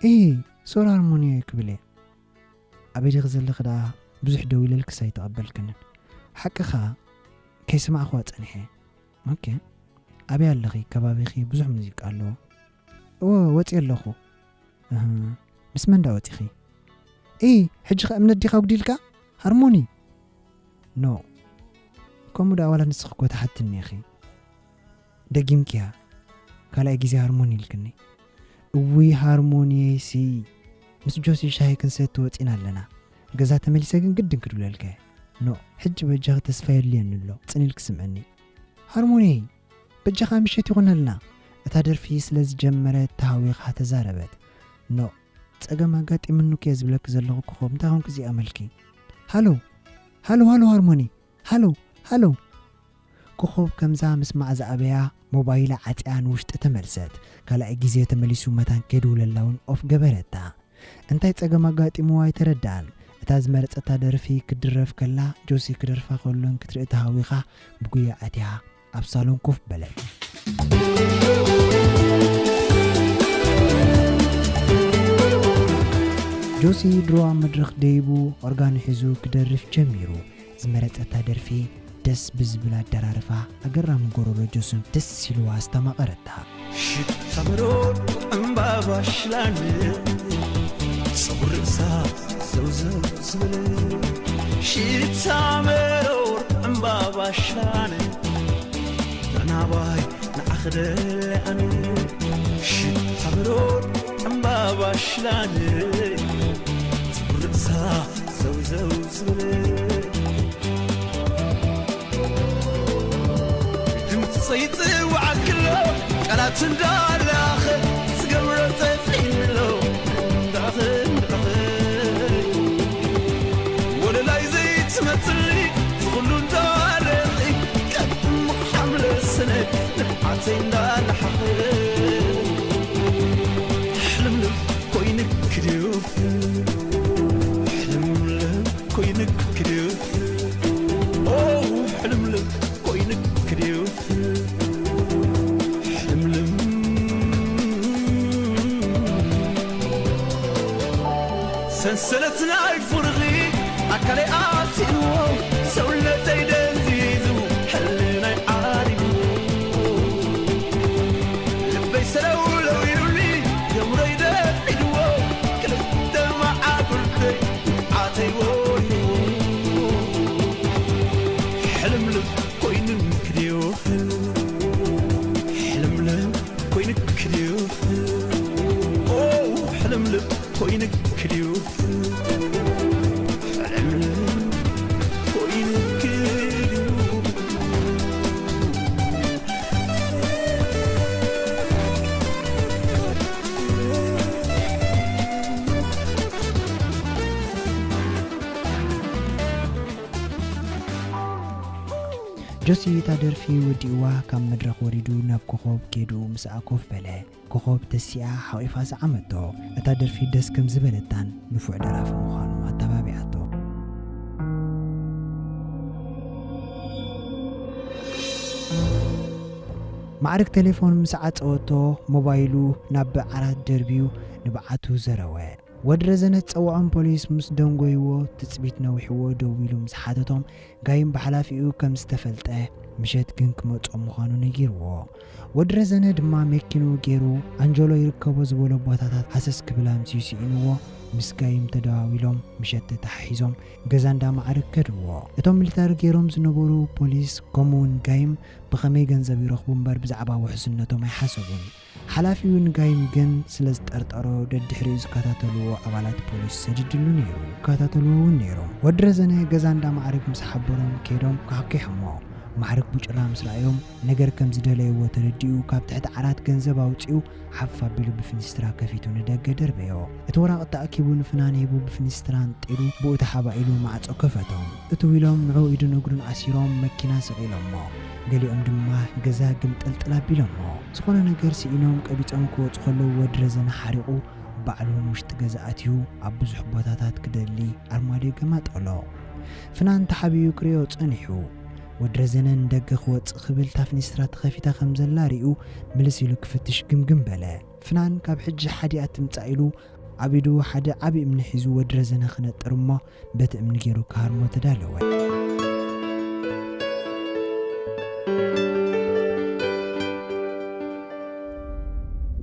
"እይ፣ ሶሪ ሃርሞኒ ክብል እየ። ኣበይ ዲኺ ዘለኺ ደኣ? ብዙሕ ደዊለልክስ ኣይተቐበልክንን?" "ሓቅኻ፣ ከይሰማዕኽዋ ጸኒሐ እየ። ኦኬ፣ ኣበይ ኣለኺ? ከባቢኺ ብዙሕ ሙዚቃ ኣለዎ?" "እወ፣ ወጺኤ ኣለኹ." "እህ፣ ምስ መን ደኣ ወጺኺ?" "እይ፣ ሕጂ ኸ እምነት ዲኻ ኣጉዲልካ? ሃርሞኒ!" "ኖ፣ ከምኡ ደኣ ዋላ ንስኺ እኮ ትሓትኒ ኢኺ። ደጊምክያ፣ ካልኣይ ግዜ ሃርሞኒ ኢልክኒ። እውይ ሃርሞኒየይሲ፣ ምስ ጆሲ ሻሂ ክንሰቲ ወጺና ኣለና። ገዛ ተመሊሰ ግን ግድን ክድውለልካ እየ። ኖ፣ ሕጂ በጃኺ ተስፋ የድልየኒ ኣሎ፣ ጽን ኢልኪ ስምዕኒ። ሃርሞኒየይ፣ በጃኻ ምሸት ይኹነልና።" እታ ደርፊ ስለ ዝጀመረት ተሃዊኻ ተዛረበት። "ኖ፣ ጸገም ኣጋጢሙኒ እኮ እየ ዝብለኪ ዘለኹ ኮኾብ፣ እንታይ ኾንኪ እዚኣ መልኪ? ሃሎ፣ ሃሎ፣ ሃሎ ሃርሞኒ፣ ሃሎ፣ ሃሎ!" ኮኾብ ከምዛ ምስማዕ ዝኣበያ ሞባይላ ዓጽያ ንውሽጢ ተመልሰት። ካልኣይ ግዜ ተመሊሱ መታን ከይድውለላ እውን ኦፍ ገበረታ። እንታይ ጸገም ኣጋጢምዋ ኣይተረድኣን። እታ ዝመረጸታ ደርፊ ክትድረፍ ከላ ጆሲ ክደርፋ ከሎን ክትርኢ ተሃዊኻ ብጉያ ኣትያ ኣብ ሳሎን ኮፍ በለት። ጆሲ ድሮ ኣብ መድረኽ ደይቡ ኦርጋኑ ሒዙ ክደርፍ ጀሚሩ። ዝመረጸታ ደርፊ ደስ ብዝብል ኣደራርፋ ኣገራሚ ጎረሮ ጆስን ደስ ኢልዋ ኣስተማቐረታ። ሽታ መሮር ዕምባባ ሽላን ጸጉሪ ርእሳ ዘውዘው ዝብል ሽታ መሮር ዕምባባ ሽላን ናናባይ ንዓኽደልያን ሽታ መሮር ዕምባባ ሽላን ጸጉሪ ርእሳ ዘውዘው ዝብል ድምፂ ይፅዋዕ ክሎ ቃላት እንዳላኸ ዝገብሮ ፀፊንሎ እንዳኸ እንዳኸ ወለላይ ዘይትመፅሊ ዝኹሉ እንዳለኺ ቀጥሙ ሓምለ ስነ ንብዓተይ እንዳላሓኸ ሕልምልም ኮይንክ ድዩ ሕልምልም ኮይንክ ድዩ ኦ ሕልምልም ኮይንክ ድዩ ሕልምልም ሰንሰለት ናይ ፍርኺ ኣካለይ ኣሲርዎ ሰውነተይ ደንዚዙ ሕልናይ ዓሪቡ ልበይ ሰለውለው ኢሉኒ ገምረይ ደፊድዎ ክልተ መዓጉርተይ ዓተይ ወሪዎ ሕልምልም ኮይንክ ድዩ ሕልምልም ኮይንክ ድዩ ኦ ሕልምልም ኮይንክ ድዩ ሕልምልም ኮይንክ ድዩ ጆሲ እታ ደርፊ ወዲእዋ ካብ መድረኽ ወሪዱ ናብ ኮኾብ ኬዱ ምስኣ ኮፍ በለ። ኮኾብ ተሲኣ ሓቒፋ ሰዓመቶ። እታ ደርፊ ደስ ከም ዝበለታን ንፉዕ ደራፊ ምዃኑ ኣተባቢዓቶ። ማዕርግ ቴሌፎን ምስ ዓጸወቶ ሞባይሉ ናብ ዓራት ደርብዩ ንብዓቱ ዘረወ። ወዲ ረዘነ ዝጸውዖም ፖሊስ ምስ ደንጎይዎ ትጽቢት ነዊሕዎ ደው ኢሉ ምስ ሓተቶም ጋይም ብሓላፊኡ ከም ዝተፈልጠ ምሸት ግን ክመጾ ምዃኑ ነጊርዎ። ወዲ ረዘነ ድማ መኪንኡ ገይሩ ኣንጀሎ ይርከቦ ዝበሎ ቦታታት ሃሰስ ክብል ኣምስዩ ስኢንዎ ምስ ጋይም ተደዋዊሎም ምሸት ተተሓሒዞም ገዛ እንዳ ማዕርግ ከድዎ። እቶም ሚሊታሪ ገይሮም ዝነበሩ ፖሊስ ከምኡውን ጋይም ብኸመይ ገንዘብ ይረኽቡ እምበር ብዛዕባ ውሕስነቶም ኣይሓሰቡን። ሓላፊኡ ንጋይም ግን ስለ ዝጠርጠሮ ደድሕሪኡ ዝከታተልዎ ኣባላት ፖሊስ ሰዲድሉ ነይሩ። ይከታተልዎ እውን ነይሮም። ወዲ ረዘነ ገዛ እንዳ ማዕርግ ምስ ሓበሮም ከይዶም ኳሕኪሖሞ። ማዕርግ ብጭራ ምስ ረኣዮም ነገር ከም ዝደለይዎ ተረዲኡ ካብ ትሕቲ ዓራት ገንዘብ ኣውፂኡ ሓፍ ኣቢሉ ብፍንስትራ ከፊቱ ንደገ ደርበዮ። እቲ ወራቕቲ ኣኪቡ ንፍናን ሂቡ ብፍንስትራ ኣንጢሩ ብኡ ተሓባኢሉ ማዕጾ ከፈቶም። እትው ኢሎም ንዕኡ ኢዱን እግሩን ኣሲሮም መኪና ሰቒሎሞ። ገሊኦም ድማ ገዛ ግምጥልጥል ኣቢሎሞ። ዝኾነ ነገር ስኢኖም ቀቢጾም ክወጹ ከለዉ ወዲ ረዘነ ሓሪቑ ባዕሉ ንውሽጢ ገዛ ኣትዩ ኣብ ብዙሕ ቦታታት ክደሊ ኣርማድዮ ገማጠሎ። ፍናን ተሓቢኡ ክሪኦ ጸኒሑ። ወዲ ረዘነ ንደገ ክወጽእ ክብል እታ ፍኒስትራ ተኸፊታ ከም ዘላ ሪኡ ምልስ ኢሉ ክፍትሽ ግምግም በለ። ፍናን ካብ ሕጂ ሓዲኣ ትምጻእ ኢሉ ኣብ ኢዱ ሓደ ዓቢ እምኒ ሒዙ ወዲ ረዘነ ክነጥር እሞ በቲ እምኒ ገይሩ ክሃርሞ ተዳለወ።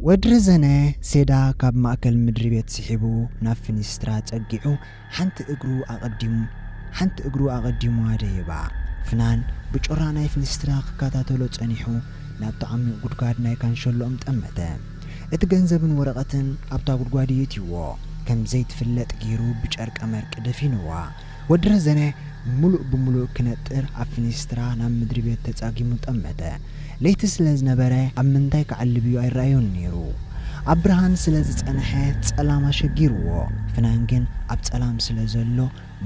ወዲ ረዘነ ሴዳ ካብ ማእከል ምድሪ ቤት ስሒቡ ናብ ፍኒስትራ ጸጊዑ ሓንቲ እግሩ ኣቐዲሙ ሓንቲ እግሩ ኣቐዲሙ ኣደየባ። ፍናን ብጮራ ናይ ፍኒስትራ ክከታተሎ ጸኒሑ ናብቲ ዓሚቕ ጉድጓድ ናይ ካንሸሎኦም ጠመተ። እቲ ገንዘብን ወረቐትን ኣብታ ጉድጓድ የእትይዎ ከም ዘይትፍለጥ ገይሩ ብጨርቀ መርቂ ደፊንዋ። ወዲ ረዘነ ምሉእ ብምሉእ ክነጥር ኣብ ፍኒስትራ ናብ ምድሪ ቤት ተጻጊሙ ጠመተ። ለይቲ ስለ ዝነበረ ኣብ ምንታይ ክዓልብ እዩ ኣይረኣዮን ነይሩ። ኣብ ብርሃን ስለ ዝጸንሐ ጸላም ኣሸጊርዎ። ፍናን ግን ኣብ ጸላም ስለ ዘሎ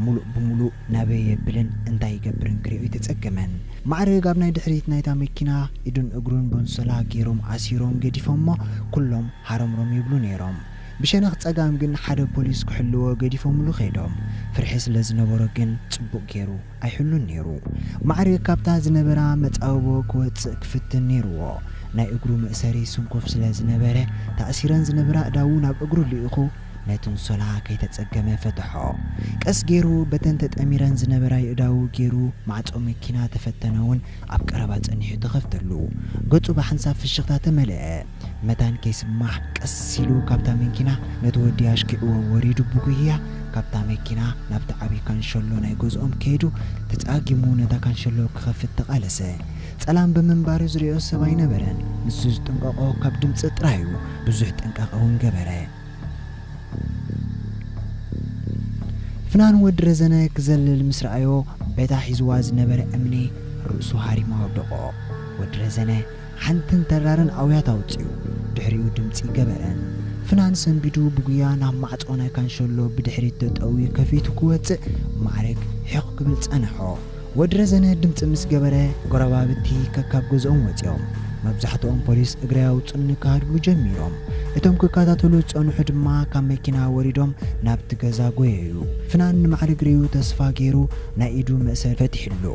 ምሉእ ብምሉእ ናበይ የብልን እንታይ ይገብርን ክሪኦ ኣይተጸገመን። ማዕርግ ኣብ ናይ ድሕሪት ናይታ መኪና ኢዱን እግሩን ቦንሶላ ገይሮም ኣሲሮም ገዲፎሞ ኩሎም ሃረምሮም ይብሉ ነይሮም። ብሸነኽ ጸጋም ግን ሓደ ፖሊስ ክሕልዎ ገዲፎምሉ ከይዶም። ፍርሒ ስለ ዝነበሮ ግን ጽቡቕ ገይሩ ኣይሕሉን ነይሩ። ማዕርግ ካብታ ዝነበራ መጻብቦ ክወጽእ ክፍትን ነይርዎ። ናይ እግሩ መእሰሪ ስንኩፍ ስለ ዝነበረ ተኣሲረን ዝነበራ ኣእዳዉ ናብ እግሩ ልኢኹ ነቲ ኣንሶላ ከይተጸገመ ፈትሖ። ቀስ ገይሩ በተን ተጠሚረን ዝነበራ የእዳዉ ገይሩ ማዕጾ መኪና ተፈተነ እውን ኣብ ቀረባ ጸኒሑ ተኸፍተሉ። ገጹ ብሓንሳብ ፍሽኽታ ተመልአ። መታን ከይስማዕ ቀስ ኢሉ ካብታ መኪና ነቲ ወዲ ኣሽኪዕዎ ወሪዱ ብጉህያ ካብታ መኪና ናብቲ ዓቢ ካንሸሎ ናይ ገዝኦም ከይዱ ተጻጊሙ ነታ ካንሸሎ ክኸፍት ተቓለሰ። ጸላም ብምንባሩ ዝሪኦ ሰብ ኣይነበረን። ንሱ ዝጥንቀቖ ካብ ድምጺ ጥራይ እዩ። ብዙሕ ጥንቃቐ እውን ገበረ። ፍናን ወዲ ረዘነ ክዘልል ምስ ረኣዮ በታ ሒዝዋ ዝነበረ እምኒ ርእሱ ሃሪማ ወደቖ። ወዲ ረዘነ ሓንትን ተራርን ኣውያት ኣውጺኡ ድሕሪኡ ድምጺ ገበረ። ፍናን ሰንቢዱ ብጉያ ናብ ማዕጾ ናይ ካንሸሎ ብድሕሪት ተጠውዩ ከፊቱ ክወጽእ ማዕረግ ሒቕ ክብል ጸንሖ። ወዲ ረዘነ ድምጺ ምስ ገበረ ጎረባብቲ ከካብ ገዝኦም ወጺኦም። መብዛሕትኦም ፖሊስ እግሪ ኣውጽኡኒ ክሃድሙ ጀሚሮም። እቶም ክከታተሉ ዝጸንሑ ድማ ካብ መኪና ወሪዶም ናብቲ ገዛ ጎየዩ። ፍናን ንማዕረግ ርእዩ ተስፋ ገይሩ ናይ ኢዱ መእሰር ፈቲሕሉ።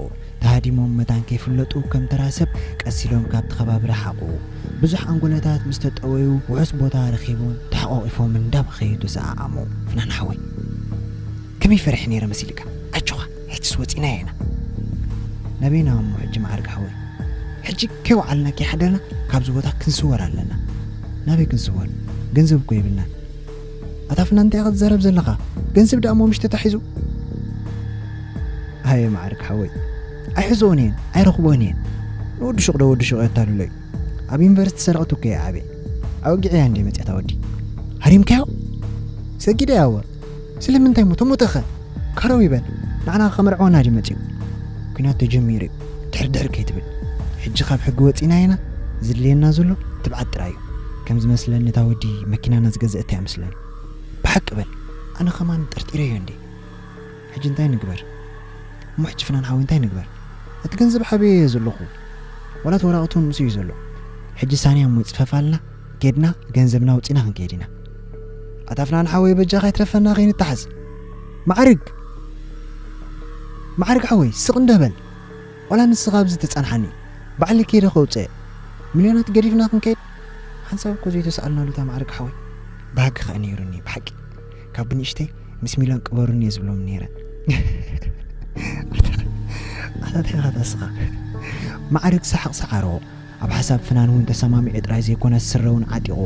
ተሃዲሞም መታን ከይፍለጡ ከም ተራ ሰብ ቀስ ኢሎም ካብቲ ከባቢ ረሓቑ። ብዙሕ ኣንጎለታት ምስ ተጠወዩ ውሑስ ቦታ ረኺቦም ተሓቋቒፎም እንዳበኸዩ ተሰዓዓሙ። ፍናን ሓወይ፣ ከመይ ፈሪሐ ነይረ መሲልካ? ኣጆኻ፣ ሕጅስ ወጺናዮ ኢና። ናበይና እሞ ሕጂ ማዕርግ ሓወይ? ሕጂ ከይወዓልና ከይሓደርና ካብዚ ቦታ ክንስወር ኣለና። ናበይ ክንስወር? ገንዘብ እኮ የብልናን። ኣታ ፍናን እንታይ ኢኻ ትዛረብ ዘለኻ? ገንዘብ ደኣ እሞ ምሽ ተታሒዙ? ኣየ ማዕርግ ሓወይ፣ ኣይሕዝኦን እየን፣ ኣይረኽቦን እየን። ንወዲ ሹቕ ዶ ወዲ ሹቕ የታልሎ እዩ። ኣብ ዩኒቨርሲቲ ዝሰረቐቶ እኮ እየ ዓብየ። ኣወጊዐያ እንድየ መፅያ እታ ወዲ። ሃሪምካዮ? ሰጊደ እየ ኣወ። ስለምንታይ እሞ ተሞተኸ? ካረው ይበል። ንዓና ከመርዕወና ድዩ መፂኡ? ኲናት ተጀሚሩ እዩ። ድሕር ድሕር ከይትብል። ሕጂ ካብ ሕጊ ወፂና ኢና። ዝድልየና ዘሎ ትብዓት ጥራይ እዩ። ከም ዝመስለኒ እታ ወዲ መኪናና ዝገዘአት እያ መስለኒ። ብሓቂ በል። ኣነ ከማን ጠርጢረዮ እንዴ። ሕጂ እንታይ ንግበር? እሞ ሕጂ ፍናን ሓወይ እንታይ ንግበር? እቲ ገንዘብ ሓበየ እየ ዘለኹ። ዋላ እቲ ወረቐት እውን ምስኡ እዩ ዘሎ። ሕጂ ሳንያ እሞ ይፅፈፍ ኣልና። ኬድና ገንዘብና ኣውፂና ክንከይድ ኢና። ኣታ ፍናን ሓወይ በጃኻ ይትረፈና ከይንተሓዝ። ማዕርግ! ማዕርግ ሓወይ ስቕ እንዶ በል። ዋላ ንስኻ ኣብዚ ተጻንሓኒ። ባዕሊ ከይደ ከውጽእ። ሚልዮናት ገዲፍና ክንከይድ። ሓንሳብ እኮ ዘይተሰኣልናሉ እታ ማዕርግ ሓወይ። ባህጊ ከኣ ነይሩኒ ብሓቂ። ካብ ብንእሽተይ ምስ ሚልዮን ቅበሩኒ እየ ዝብሎም ነይረ። ኣታ ኣታ እንታይ ኢኻ ታስኻ? ማዕርግ ሰሓቕ ሰዓሮ። ኣብ ሓሳብ ፍናን እውን ተሰማሚዑ ጥራይ ዘይኮነስ ስረ እውን ዓጢቑ።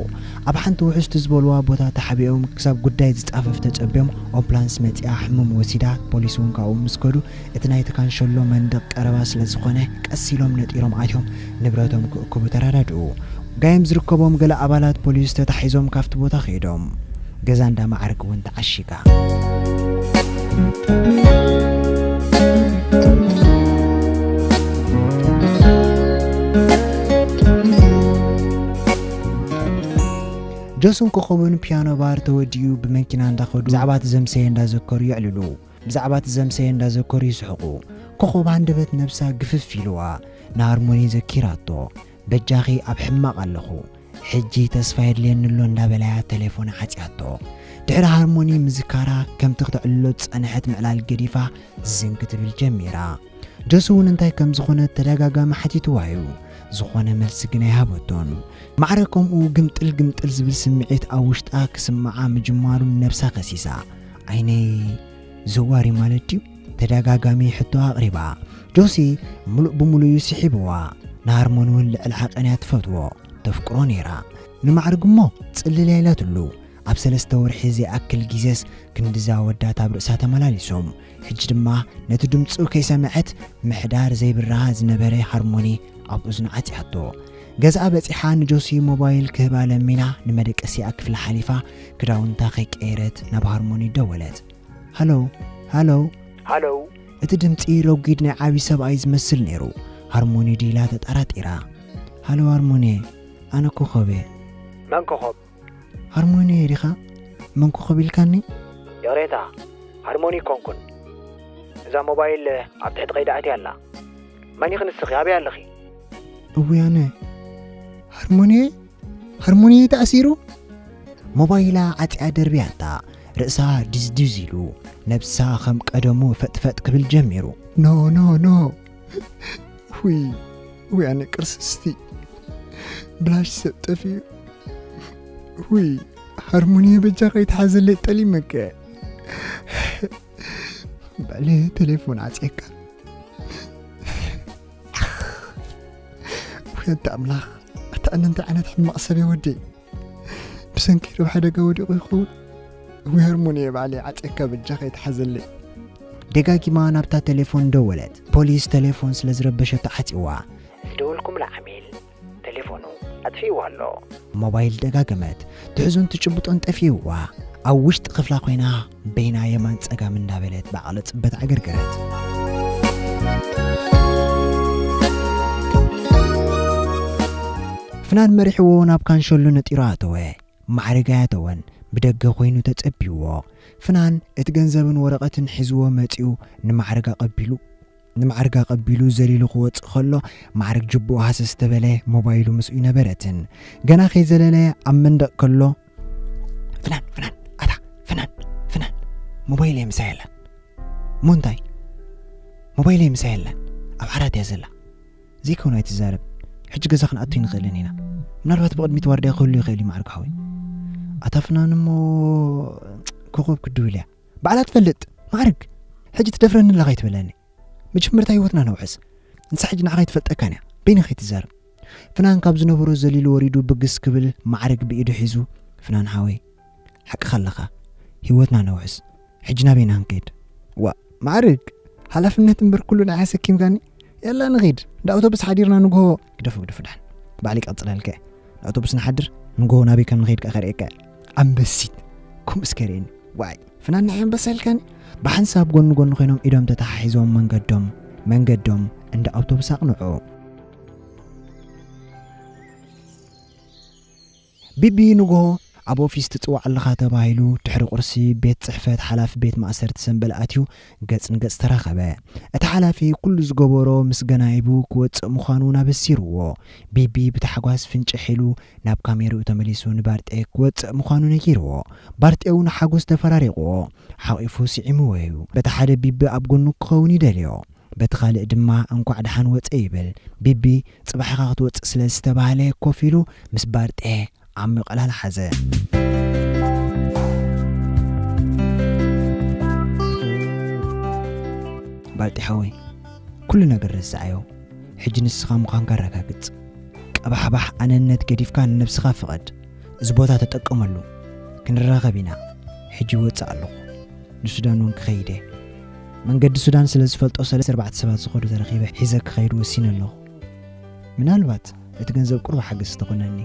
ኣብ ሓንቲ ውሕስቲ ዝበልዋ ቦታ ተሓቢኦም ክሳብ ጉዳይ ዝጻፈፍ ተጸብዮም ኦምፕላንስ መጺኣ ሕሙም ወሲዳ ፖሊስ እውን ካብኡ ምስ ከዱ እቲ ናይቲ ካንሸሎ መንደቕ ቀረባ ስለ ዝኾነ ቀስ ኢሎም ነጢሮም ኣትዮም ንብረቶም ክእክቡ ተረዳድኡ። ጋይም ዝርከቦም ገለ ኣባላት ፖሊስ ተታሒዞም ካብቲ ቦታ ከይዶም ገዛ እንዳ ማዕርግ እውን ተዓሺጋ። ጆስን ኮኸብን ፒያኖ ባር ተወዲኡ ብመኪና እንዳኸዱ ብዛዕባ እቲ ዘምሰየ እንዳዘከሩ የዕልሉ። ብዛዕባ እቲ ዘምሰየ እንዳዘከሩ ይስሕቑ። ኮኸብ ሃንደበት ነብሳ ግፍፍ ኢልዋ ንሃርሞኒ ዘኪራቶ። በጃኺ ኣብ ሕማቕ ኣለኹ። ሕጂ ተስፋ የድልየኒ ኣሎ እንዳበላያ ተሌፎን ዓጽያቶ። ድሕሪ ሃርሞኒ ምዝካራ ከምቲ ክተዕልሎ ዝጸንሐት ምዕላል ገዲፋ ዝን ክትብል ጀሚራ። ጆሲ እውን እንታይ ከም ዝኾነ ተደጋጋሚ ሓቲትዋ እዩ። ዝኾነ መልሲ ግን ኣይሃበቶን። ማዕረ ከምኡ ግምጥል ግምጥል ዝብል ስምዒት ኣብ ውሽጣ ክስምዓ ምጅማሩ ነብሳ ከሲሳ። ዓይነይ ዘዋሪ ማለት ድዩ? ተደጋጋሚ ሕቶ ኣቕሪባ። ጆሲ ምሉእ ብምሉእ እዩ ስሒብዋ። ንሃርሞን እውን ልዕሊ ዓቐን እያ ትፈትዎ፣ ተፍቅሮ ነይራ። ንማዕርግ እሞ ጽልል እያ ኢላትሉ። ኣብ ሰለስተ ወርሒ ዘይኣክል ግዜስ ክንድዛ ኣወዳት ኣብ ርእሳ ተመላሊሶም። ሕጂ ድማ ነቲ ድምጹ ከይሰምዐት ምሕዳር ዘይብርሃ ዝነበረ ሃርሞኒ ኣብ እዝኑ ዓጽያቶ። ገዝኣ በጺሓ ንጆሲ ሞባይል ክህባ ለሚና ንመደቀሲኣ ክፍሊ ሓሊፋ ክዳውንታ ከይቀየረት ናብ ሃርሞኒ ደወለት። ሃሎ፣ ሃሎ። ሃሎ። እቲ ድምጺ ረጒድ ናይ ዓቢ ሰብኣይ ዝመስል ነይሩ። ሃርሞኒ ድዩ ኢላ ተጠራጢራ። ሃሎ ሃርሞኒ፣ ኣነ ኮኾብ እየ። መን ኮኾብ? ሃርሞኒ ዲኻ? መን ኮኾብ ኢልካኒ? ይቕሬታ፣ ሃርሞኒ ኣይኮንኩን። እዛ ሞባይል ኣብ ትሕቲ ቀይዲ ኣትያ ኣላ። መን ኢኺ ንስኺ? ኣበይ ኣለኺ? እውይ ኣነ። ሃርሞኒ ሃርሞኒ ተኣሲሩ? ሞባይላ ዓጽያ ደርብያታ፣ ርእሳ ድዝድዝ ኢሉ፣ ነብሳ ከም ቀደሙ ፈጥፈጥ ክብል ጀሚሩ። ኖ፣ ኖ፣ ኖ። ውይ፣ ውይ፣ ኣነ ቅርስስቲ። ብላሽ ሰብ ጠፊኡ። ውይ፣ ሃርሞኒ በጃ ከይትሓዘለይ ጠሊመከ። በለ ተሌፎን ዓፅየካ። ውየት ኣምላኽ፣ ኣታ ኣነ እንታይ ዓይነት ሕማቕ ሰብ እየ ወደይ? ብሰንኪ ዶ ሓደጋ ወዲቑ ይኸውን? ውይ ሃርሞኒ እየ ባዕለይ ዓፅየካ በጃ ከይትሓዘለይ። ደጋጊማ ናብታ ተሌፎን ደወለት። ፖሊስ ተሌፎን ስለ ዝረበሸቶ ዓፅዋ። ዝደወልኩምላ ዓሚል ተሌፎኑ ኣጥፊእዋ ኣሎ። ሞባይል ደጋገመት። ትሕዞን ትጭብጦን ጠፊእዋ። ኣብ ውሽጢ ክፍላ ኮይና በይና የማን ጸጋም እንዳበለት ብዓቕሊ ጽበት ዓገርገረት። ፍናን መሪሕዎ ናብ ካንሸሎ ነጢሩ ኣተወ። ማዕረግ ኣያተወን ብደገ ኮይኑ ተጸቢዎ። ፍናን እቲ ገንዘብን ወረቐትን ሒዝዎ መጺኡ ንማዕረግ ኣቐቢሉ ንማዕርግ ኣቐቢሉ ዘሊሉ ክወጽእ ከሎ፣ ማዕርግ ጅብኡ ሃሰስ ተበለ፣ ሞባይሉ ምስኡ ይነበረትን። ገና ከይዘለለ ኣብ መንደቕ ከሎ፣ "ፍናን፣ ፍናን፣ ኣታ፣ ፍናን፣ ፍናን፣ ሞባይለይ ምሳይ የላን። እሞ እንታይ? ሞባይለይ ምሳይ የላን። ኣብ ዓራት እያ ዘላ። ዘይከውን ኣይትዛረብ። ሕጂ ገዛ ክንኣቱ ይንኽእልን ኢና። ምናልባት ብቕድሚት ዋርድያ ክህሉ ይኽእል እዩ፣ ማዕርግ ሓወይ። ኣታ ፍናን እሞ ኮኾብ ክድውል እያ። ባዕላ ትፈልጥ። ማዕርግ፣ ሕጂ ትደፍረኒ ኣለኻ ኣይትበለኒ። መጀመርታ ህይወትና ነውሕስ። ንሳ ሕጂ ንዓኻ ኣይትፈልጠካን እያ። በይንኻ ኣይትዛረብ። ፍናን ካብ ዝነበሮ ዘሊሉ ወሪዱ ብግስ ክብል ማዕርግ ብኢዱ ሒዙ፣ "ፍናን ሓወይ፣ ሓቅኻ ኣለኻ። ህይወትና ነውሕስ። ሕጂ ናበይና ክንከይድ?" "ዋ፣ ማዕርግ፣ ሓላፍነት እምበር ኩሉ ንዓይ ኣሰኪምካኒ። የላ ንኺድ። እንዳ ኣውቶቡስ ሓዲርና ንግሆ." "ግደፎ፣ ግደፎ፣ ደሓን። ባዕለይ ክቕጽለልካ እየ። እንዳ ኣውቶቡስ ንሓድር፣ ንግሆ ናበይ ከም ንኸይድ ከኣ ከርእየካ እየ። ኣንበሲት፣ ከምኡ እስከ ርእየኒ። ዋይ፣ ፍናን ንዓይ ኣንበሳ ኢልካኒ?" ብሓንሳብ ጎኒ ጎኒ ኮይኖም ኢዶም ተተሓሒዞም መንገዶም፣ መንገዶም እንዳ ኣውቶቡስ ኣቕንዑ። ቢቢ ንግሆ ኣብ ኦፊስ ትጽዋዕ ኣለኻ ተባሂሉ ድሕሪ ቁርሲ ቤት ጽሕፈት ሓላፊ ቤት ማእሰርቲ ሰምበል ኣትዩ ገጽ ንገጽ ተራኸበ። እቲ ሓላፊ ኩሉ ዝገበሮ ምስ ገናይቡ ክወጽእ ምዃኑ እውን ኣበሲርዎ። ቢቢ ብታሕጓስ ፍንጭሕ ኢሉ ናብ ካሜርኡ ተመሊሱ ንባርጤ ክወጽእ ምዃኑ ነጊርዎ። ባርጤ እውን ሓጎስ ተፈራሪቕዎ። ሓቒፉ ስዒምዎ እዩ። በቲ ሓደ ቢቢ ኣብ ጎኑ ክኸውን ይደልዮ። በቲ ካልእ ድማ እንኳዕ ደሓን ወጸ ይብል። ቢቢ ጽባሕ ኢኻ ክትወጽእ ስለ ዝተባህለ ኮፍ ኢሉ ምስ ባርጤ ዓሚቕ ዕላል ሓዘ። "ባርጤ ሓወይ፣ ኩሉ ነገር ረስዓዮ። ሕጂ ንስኻ ምዃንካ ኣረጋግጽ። ቀባሕባሕ ኣነነት ገዲፍካ ንነብስኻ ፍቐድ። እዚ ቦታ ተጠቀመሉ። ክንራኸብ ኢና። ሕጂ ይወጽእ ኣለኹ። ንሱዳን እውን ክኸይድ እየ። መንገዲ ሱዳን ስለ ዝፈልጦ ሰለስተ ኣርባዕተ ሰባት ዝኾዱ ተረኺበ ሒዘ ክኸይድ ወሲነ ኣለኹ። ምናልባት እቲ ገንዘብ ቁሩብ ሓገዝ ተኾነኒ።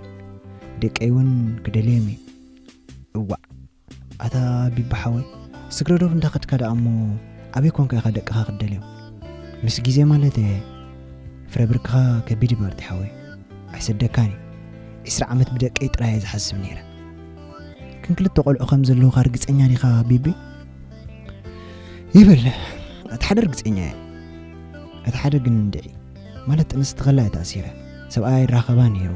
ደቀይ እውን ክደልዮም እዩ። እዋእ፣ ኣታ ቢቢ ሓወይ፣ ስግረ ዶብ እንዳኸድካ ደኣ እሞ ኣበይ ኮንካ ኢኻ ደቅኻ ክትደልዮም? ምስ ግዜ ማለት እየ። ፍረ ብርክኻ ከቢድ እዩ ባርጢ ሓወይ። ኣይሰደካን እዩ። ዒስራ ዓመት ብደቀይ ጥራይ እየ ዝሓስብ ነይረ። ግን ክልተ ቆልዑ ከም ዘለዉኻ ርግጸኛ ዲኻ ቢቢ?" ይብል። እቲ ሓደ ርግጸኛ እየ። እቲ ሓደ ግን እንድዒ። ማለት ጥንስቲ ከላ እየ ተኣሲረ። ሰብኣያ ይራኸባ ነይሩ።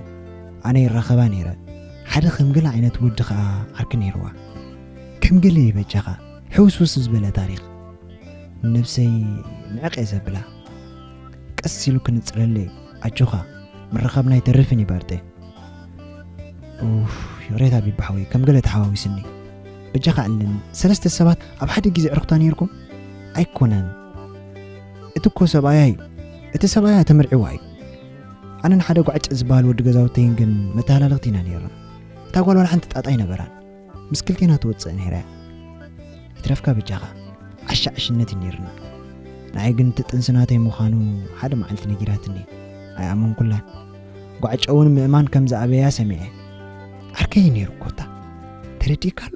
ኣነ ይራኸባ ነይረ። ሓደ ከም ገለ ዓይነት ወዲ ኸኣ ዓርኪ ነይርዋ። ከም ገለ እዩ በጃኻ። ሕውስውስ ዝበለ ታሪኽ። ነብሰይ ንዕቕ እየ ዘብላ። ቀስ ኢሉ ክንጽረለይ። ኣጆኻ። ምርኻብና ኣይተርፍን እዩ ባርጤ። ኡፍ፣ ይቕሬታ ቢቢ ሓወይ፣ ከም ገለ ተሓዋዊስኒ። በጃኻ ኣለኒ። ሰለስተ ሰባት ኣብ ሓደ ግዜ ዕርኽታ ነይርኩም? ኣይኮነን። እቲ እኮ ሰብኣያ እዩ። እቲ ሰብኣያ ተመርዒዋ እዩ። ኣነን ሓደ ጓዕጨ ዝበሃል ወዲ ገዛውተይን ግን መተሃላለኽቲ ኢና ነይርና። እታ ጓል ዋላ ሓንቲ ጣጣ ኣይነበራን። ምስ ክልቴና ትወጽእ ነይራ እያ። ይትረፍካ በጃኻ። ዓሻ ዕሽነት እዩ ነይርና። ንዓይ ግን እቲ ጥንሲ ናተይ ምዃኑ ሓደ መዓልቲ ነጊራትኒ። ኣይኣመንኩላን። ጓዕጨ እውን ምእማን ከም ዝኣበያ ሰሚዐ። ዓርከይ እዩ ነይሩ እኮ እታ። ተረዲእካ ኣሎ?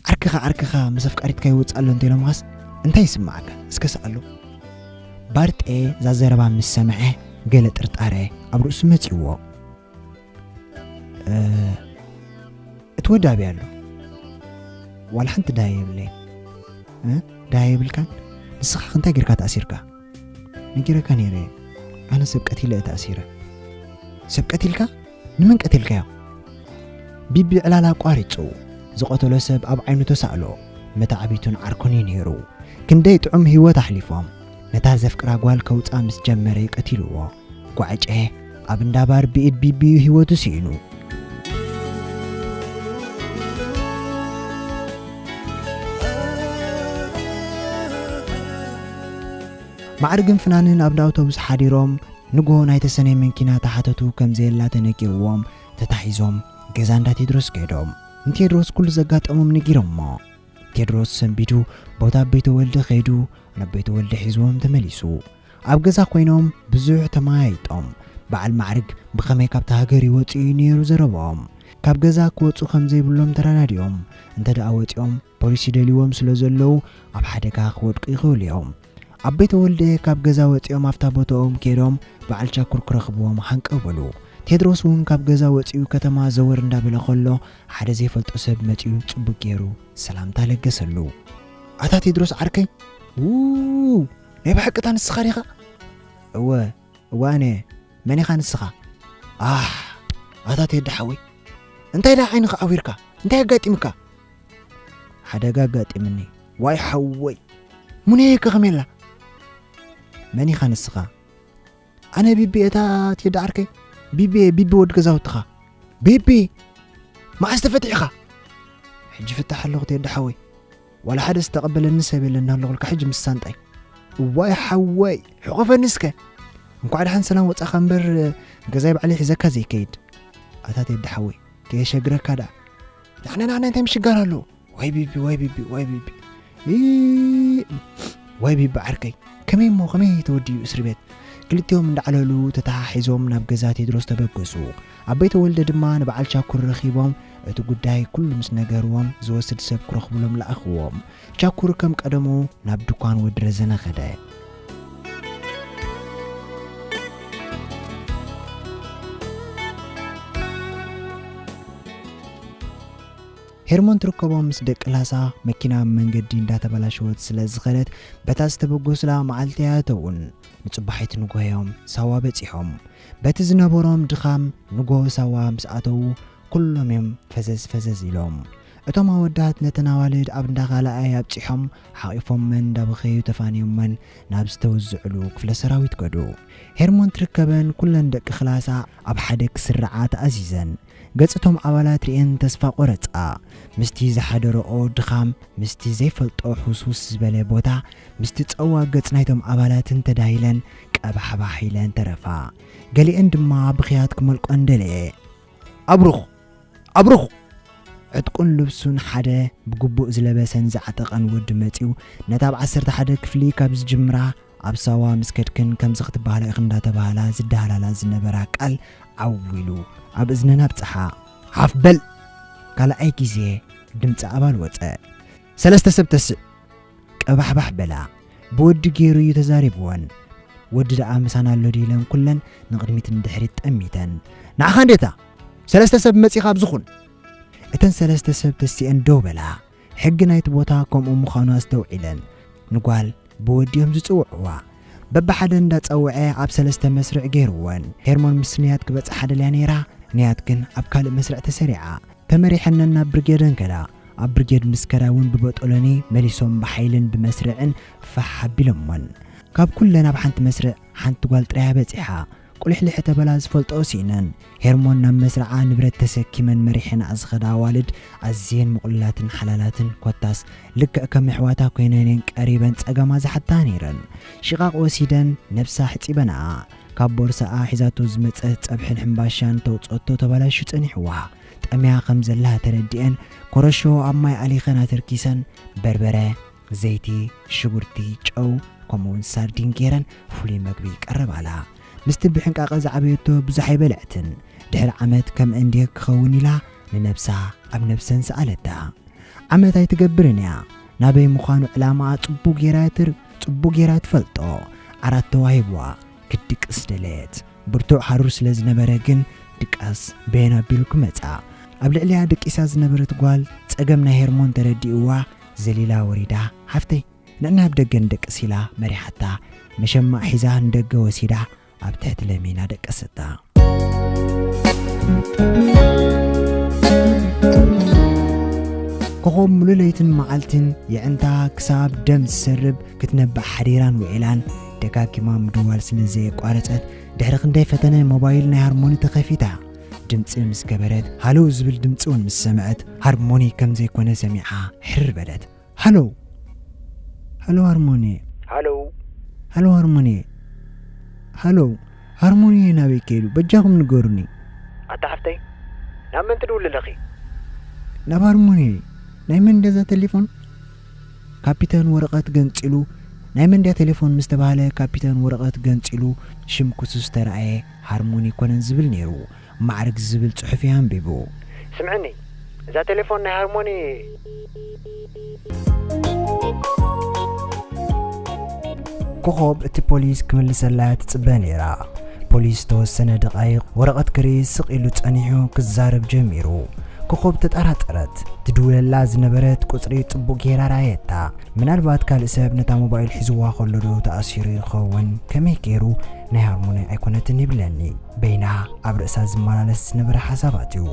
ዓርክኻ፣ ዓርክኻ ምስ ኣፍቃሪትካ ይወጽእ ኣሎ እንተኢሎምኻስ እንታይ ይስምዓካ? እስከ ስኣሎ። ባርጤ እዛ ዘረባ ምስ ሰምዐ ገለ ጥርጣረ ኣብ ርእሱ መጺእዎ። "እ፣ እቲ ወዲ ኣበይ ኣሎ? ዋላ ሓንቲ ደሃይ የብለይን?" "እ? ደሃይ የብልካን? ንስኻ ከ እንታይ ጌርካ ተኣሲርካ?" "ነጊረካ ነይረ እየ። ኣነ ሰብ ቀቲለ እየ ተኣሲረ." "ሰብ ቀቲልካ? ንመን ቀቲልካዮ?" ቢቢ ዕላል ኣቋሪጹ። ዝቐተሎ ሰብ ኣብ ዓይኑ ተሳእሎ። መታዕቢቱን ዓርኩን እዩ ነይሩ። ክንደይ ጥዑም ህይወት ኣሕሊፎም። ነታ ዘፍቅራ ጓል ከውጽኣ ምስ ጀመረ እዩ ቀቲልዎ። ጓዕጨ ኣብ እንዳ ባር ብኢድ ቢቢ እዩ ህይወቱ ስኢኑ። ማዕርግን ፍናንን ኣብ ኣውቶቡስ ሓዲሮም ንጎ ናይ ተሰነይ መኪና ተሓተቱ ከም ዘየላ ተነጊርዎም ተታሒዞም ገዛ እንዳ ቴድሮስ ከይዶም ንቴድሮስ ኩሉ ዘጋጠሞም ነጊሮሞ። ቴድሮስ ሰንቢዱ ቦታ ኣቦይ ተወልደ ከይዱ ናብ ኣቦይ ተወልደ ሒዝዎም ተመሊሱ። ኣብ ገዛ ኮይኖም ብዙሕ ተመያይጦም። በዓል ማዕርግ ብኸመይ ካብታ ሃገር ይወጽኡ እዩ ነይሩ ዘረባኦም። ካብ ገዛ ክወጹ ከም ዘይብሎም ተረዳዲኦም። እንተ ደኣ ወጺኦም ፖሊስ ይደልይዎም ስለ ዘለዉ ኣብ ሓደጋ ክወድቁ ይኽእሉ እዮም። ኣቦይ ተወልደ ካብ ገዛ ወጺኦም ኣብታ ቦታኦም ከይዶም በዓል ቻኩር ክረኽብዎም ሃንቀው በሉ። ቴድሮስ እውን ካብ ገዛ ወጺኡ ከተማ ዘወር እንዳበለ ከሎ ሓደ ዘይፈልጦ ሰብ መጺኡ ጽቡቕ ገይሩ ሰላምታ ለገሰሉ። ኣታ ቴድሮስ ዓርከይ፣ ው፣ ናይ ብሓቂ እታ ንስኻ ዲኻ? እወ፣ እወ ኣነ። መን ኢኻ ንስኻ? ኣሕ፣ ኣታ ቴዲ ሓወይ፣ እንታይ ደኣ ዓይንኻ ዓዊርካ? እንታይ ኣጋጢምካ? ሓደጋ ኣጋጢምኒ። ዋይ ሓወይ፣ ሙነየ ከ ከመይ ኣላ? መን ኢኻ ንስኻ? ኣነ ቢቢ እታ ቴዲ ዓርከይ። ቢቢ፣ ቢቢ ወዲ ገዛውትኻ። ቢቢ፣ መዓስ ተፈቲሕኻ? ሕጂ ፍታሕ ኣለኹ ቴዲ ሓወይ። ዋላ ሓደ ዝተቐበለኒ ሰብ የለን እናለኹልካ ሕጂ ምስ ሳንጣይ። እዋይ ሓወይ፣ ሕቆፈኒ እስከ። እንኳዕ ደሓን ሰላም ወጻኻ እምበር፣ ገዛይ ባዕለይ ሒዘካ ዘይከይድ። ኣታ ቴዲ ሓወይ፣ ከየሸግረካ ደኣ። ንዓነ፣ ንዓነ እንታይ ምሽጋር ኣለዎ? ዋይ ቢቢ፣ ዋይ ቢቢ፣ ዋይ ቢቢ። ኢ፣ ዋይ ቢቢ ዓርከይ። ከመይ እሞ፣ ከመይ ተወዲኡ እስሪ ቤት? ክልቲኦም እንዳዕለሉ ተተሓሒዞም ናብ ገዛ ቴድሮስ ተበገሱ። ኣቦይ ተወልደ ድማ ንበዓል ቻኩር ረኺቦም እቲ ጉዳይ ኩሉ ምስ ነገርዎም ዝወስድ ሰብ ክረኽብሎም ለኣኽዎም። ቻኩር ከም ቀደሙ ናብ ድኳን ወዲ ረዘነ ከደ። ሄርሞን ትርከቦም ምስ ደቂ ላሳ መኪና ኣብ መንገዲ እንዳተበላሸወት ስለ ዝኸደት በታ ዝተበገሱላ መዓልቲ ኣተውን። ንጽባሒት ንጎሆ እዮም ሳዋ በጺሖም። በቲ ዝነበሮም ድኻም ንጎሆ ሳዋ ምስ ኣተዉ ኩሎም እዮም ፈዘዝ ፈዘዝ ኢሎም። እቶም ኣወዳት ነተን ኣዋልድ ኣብ እንዳ ካልኣይ ኣብጺሖም ሓቒፎመን እንዳበኸዩ ተፋንዮመን ናብ ዝተወዝዕሉ ክፍለ ሰራዊት ከዱ። ሄርሞን ትርከበን ኩለን ደቂ ክላሳ ኣብ ሓደ ክስርዓ ተኣዚዘን። ገጽ እቶም ኣባላት ርእየን ተስፋ ቆረጻ። ምስቲ ዝሓደረኦ ድኻም፣ ምስቲ ዘይፈልጦ ሕውስውስ ዝበለ ቦታ፣ ምስቲ ጸዋ ገጽ ናይቶም ኣባላትን ተዳሂለን ቀባሕባሕ ኢለን ተረፋ። ገሊአን ድማ ብኽያት ክመልቆን ደለየ። ኣብሩኽ! ኣብሩኽ! ዕጥቁን ልብሱን ሓደ ብግቡእ ዝለበሰን ዝዓጠቐን ወዲ መጺኡ፣ ነታ ኣብ ዓሰርተ ሓደ ክፍሊ ካብ ዝጅምራ ኣብ ሳዋ ምስ ከድክን ከምዚ ክትበሃላ ኢኺ እንዳተባህላ ዝደሃላላ ዝነበራ ቃል ዓው ኢሉ ኣብ እዝነን ኣብጽሓ። ሃፍ በል! ካልኣይ ግዜ ድምጺ ኣባል ወጸ። ሰለስተ ሰብ ተስእ! ቀባሕባሕ በላ። ብወዲ ገይሩ እዩ ተዛሪብወን። ወዲ ደኣ ምሳና ኣሎ ድዩ ኢለን ኩለን ንቕድሚት ንድሕሪት ጠሚተን። ንዓኻ እንዴታ! ሰለስተ ሰብ መጺኻ ኣብዚ ኹን! እተን ሰለስተ ሰብ ተሲአን ደው በላ። ሕጊ ናይቲ ቦታ ከምኡ ምዃኑ ኣስተውዒለን። ንጓል ብወዲ እዮም ዝጽውዕዋ። በብሓደ እንዳጸውዐ ኣብ ሰለስተ መስርዕ ገይርወን። ሄርሞን ምስ ንያት ክበጽሓ ደልያ ነይራ፣ ንያት ግን ኣብ ካልእ መስርዕ ተሰሪዓ። ተመሪሐነን ናብ ብርጌደን ከዳ። ኣብ ብርጌድ ምስ ከዳ እውን ብበጦሎኒ መሊሶም ብሓይልን ብመስርዕን ፋሕ ኣቢሎሞን። ካብ ኩለን ኣብ ሓንቲ መስርዕ ሓንቲ ጓል ጥራያ በጺሓ። ቁልሕልሕ ተበላ ዝፈልጦ ስኢነን። ሄርሞን ናብ መስርዓ ንብረት ተሰኪመን መሪሐንኣ ዝኸዳ ኣዋልድ ኣዝየን ምቑሉላትን ሓላላትን ኮታስ ልክዕ ከም ኣሕዋታ ኮይነን እየን ቀሪበን ጸገማ ዝሓታ ነይረን። ሽቓቕ ወሲደን ነብሳ ሕጺበንኣ። ካብ ቦርሳኣ ሒዛቶ ዝመጸት ጸብሕን ሕምባሻን ተውጸቶ ተበላሹ ጸኒሕዋ። ጠምያ ከም ዘላ ተረዲኤን ኮረሾ ኣብ ማይ ኣሊኸን ኣተርኪሰን በርበረ፣ ዘይቲ፣ ሽጉርቲ፣ ጨው፣ ከምኡውን ሳርዲን ገይረን ፍሉይ መግቢ ቀረባላ። ምስቲ ብሕንቃቐ ዝዓበየቶ ብዙሕ ኣይበልዐትን። ድሕሪ ዓመት ከምእን ድየ ክኸውን ኢላ ንነብሳ ኣብ ነብሰን ሰኣለታ። ዓመት ኣይትገብርን እያ። ናበይ ምዃኑ ዕላማኣ ጽቡቕ ገይራ ትር-፣ ጽቡቕ ገይራ ትፈልጦ። ዓራት ተዋሂብዋ ክትድቅስ ደለየት። ብርቱዕ ሃሩር ስለ ዝነበረ ግን ድቃስ በየን ኣቢሉ ክመጻ። ኣብ ልዕሊኣ ደቂሳ ዝነበረት ጓል ጸገም ናይ ሄርሞን ተረዲእዋ ዘሊላ ወሪዳ፣ "ሓፍተይ፣ ንዕና ኣብ ደገ ንደቅስ" ኢላ መሪሓታ። መሸማዕ ሒዛ ንደገ ወሲዳ ኣብ ትሕቲ ለሚና ደቀሰታ። ኮኾብ ሙሉ ለይትን መዓልትን የዕንታ ክሳብ ደም ዝሰርብ ክትነብዕ ሓዲራን ውዒላን ደጋጊማ ምድዋል ስለ ዘየቋረጸት፣ ድሕሪ ክንደይ ፈተነ ሞባይል ናይ ሃርሞኒ ተኸፊታ። ድምጺ ምስ ገበረት፣ ሃሎ ዝብል ድምጺ እውን ምስ ሰምዐት፣ ሃርሞኒ ከም ዘይኮነ ሰሚዓ ሕርር በለት። ሃሎ! ሃሎ ሃርሞኒ! ሃሎ! ሃሎ ሃርሞኒየ። ሃሎ፣ ሃርሞኒየ ናበይ ከይዱ? በጃኹም ንገሩኒ። ኣታ ሓፍተይ፣ ናብ መን ትድውሊ ኣለኺ? ናብ ሃርሞኒየ። ናይ መን ድያ እዛ ቴሌፎን? ካፒታን ወረቐት ገንጺሉ። ናይ መን ድያ ቴሌፎን ምስ ተባህለ፣ ካፒታን ወረቐት ገንጺሉ፣ ሽም ክሱስ ተራእየ፣ ሃርሞኒ ኣይኮነን ዝብል ነይሩ። ማዕርግ ዝብል ጽሑፍ እዩ ኣንቢቡ። ስምዕኒ፣ እዛ ቴሌፎን ናይ ሃርሞኒ። ኮኾብ እቲ ፖሊስ ክምልሰላ ትጽበ ነይራ። ፖሊስ ዝተወሰነ ደቓይቕ ወረቐት ክርኢ ስቕ ኢሉ ጸኒሑ ክዛረብ ጀሚሩ። ኮኾብ ተጠራጠረት። ትድውለላ ዝነበረት ቁጽሪ ጽቡቕ ጌራ ረኣየታ። ምናልባት ካልእ ሰብ ነታ ሞባይል ሒዝዋ ከሎ ዶ ተኣሲሩ ይኸውን? ከመይ ገይሩ ናይ ሃርሞኒ ኣይኮነትን ይብለኒ። በይና ኣብ ርእሳ ዝመላለስ ዝነበረ ሓሳባት እዩ።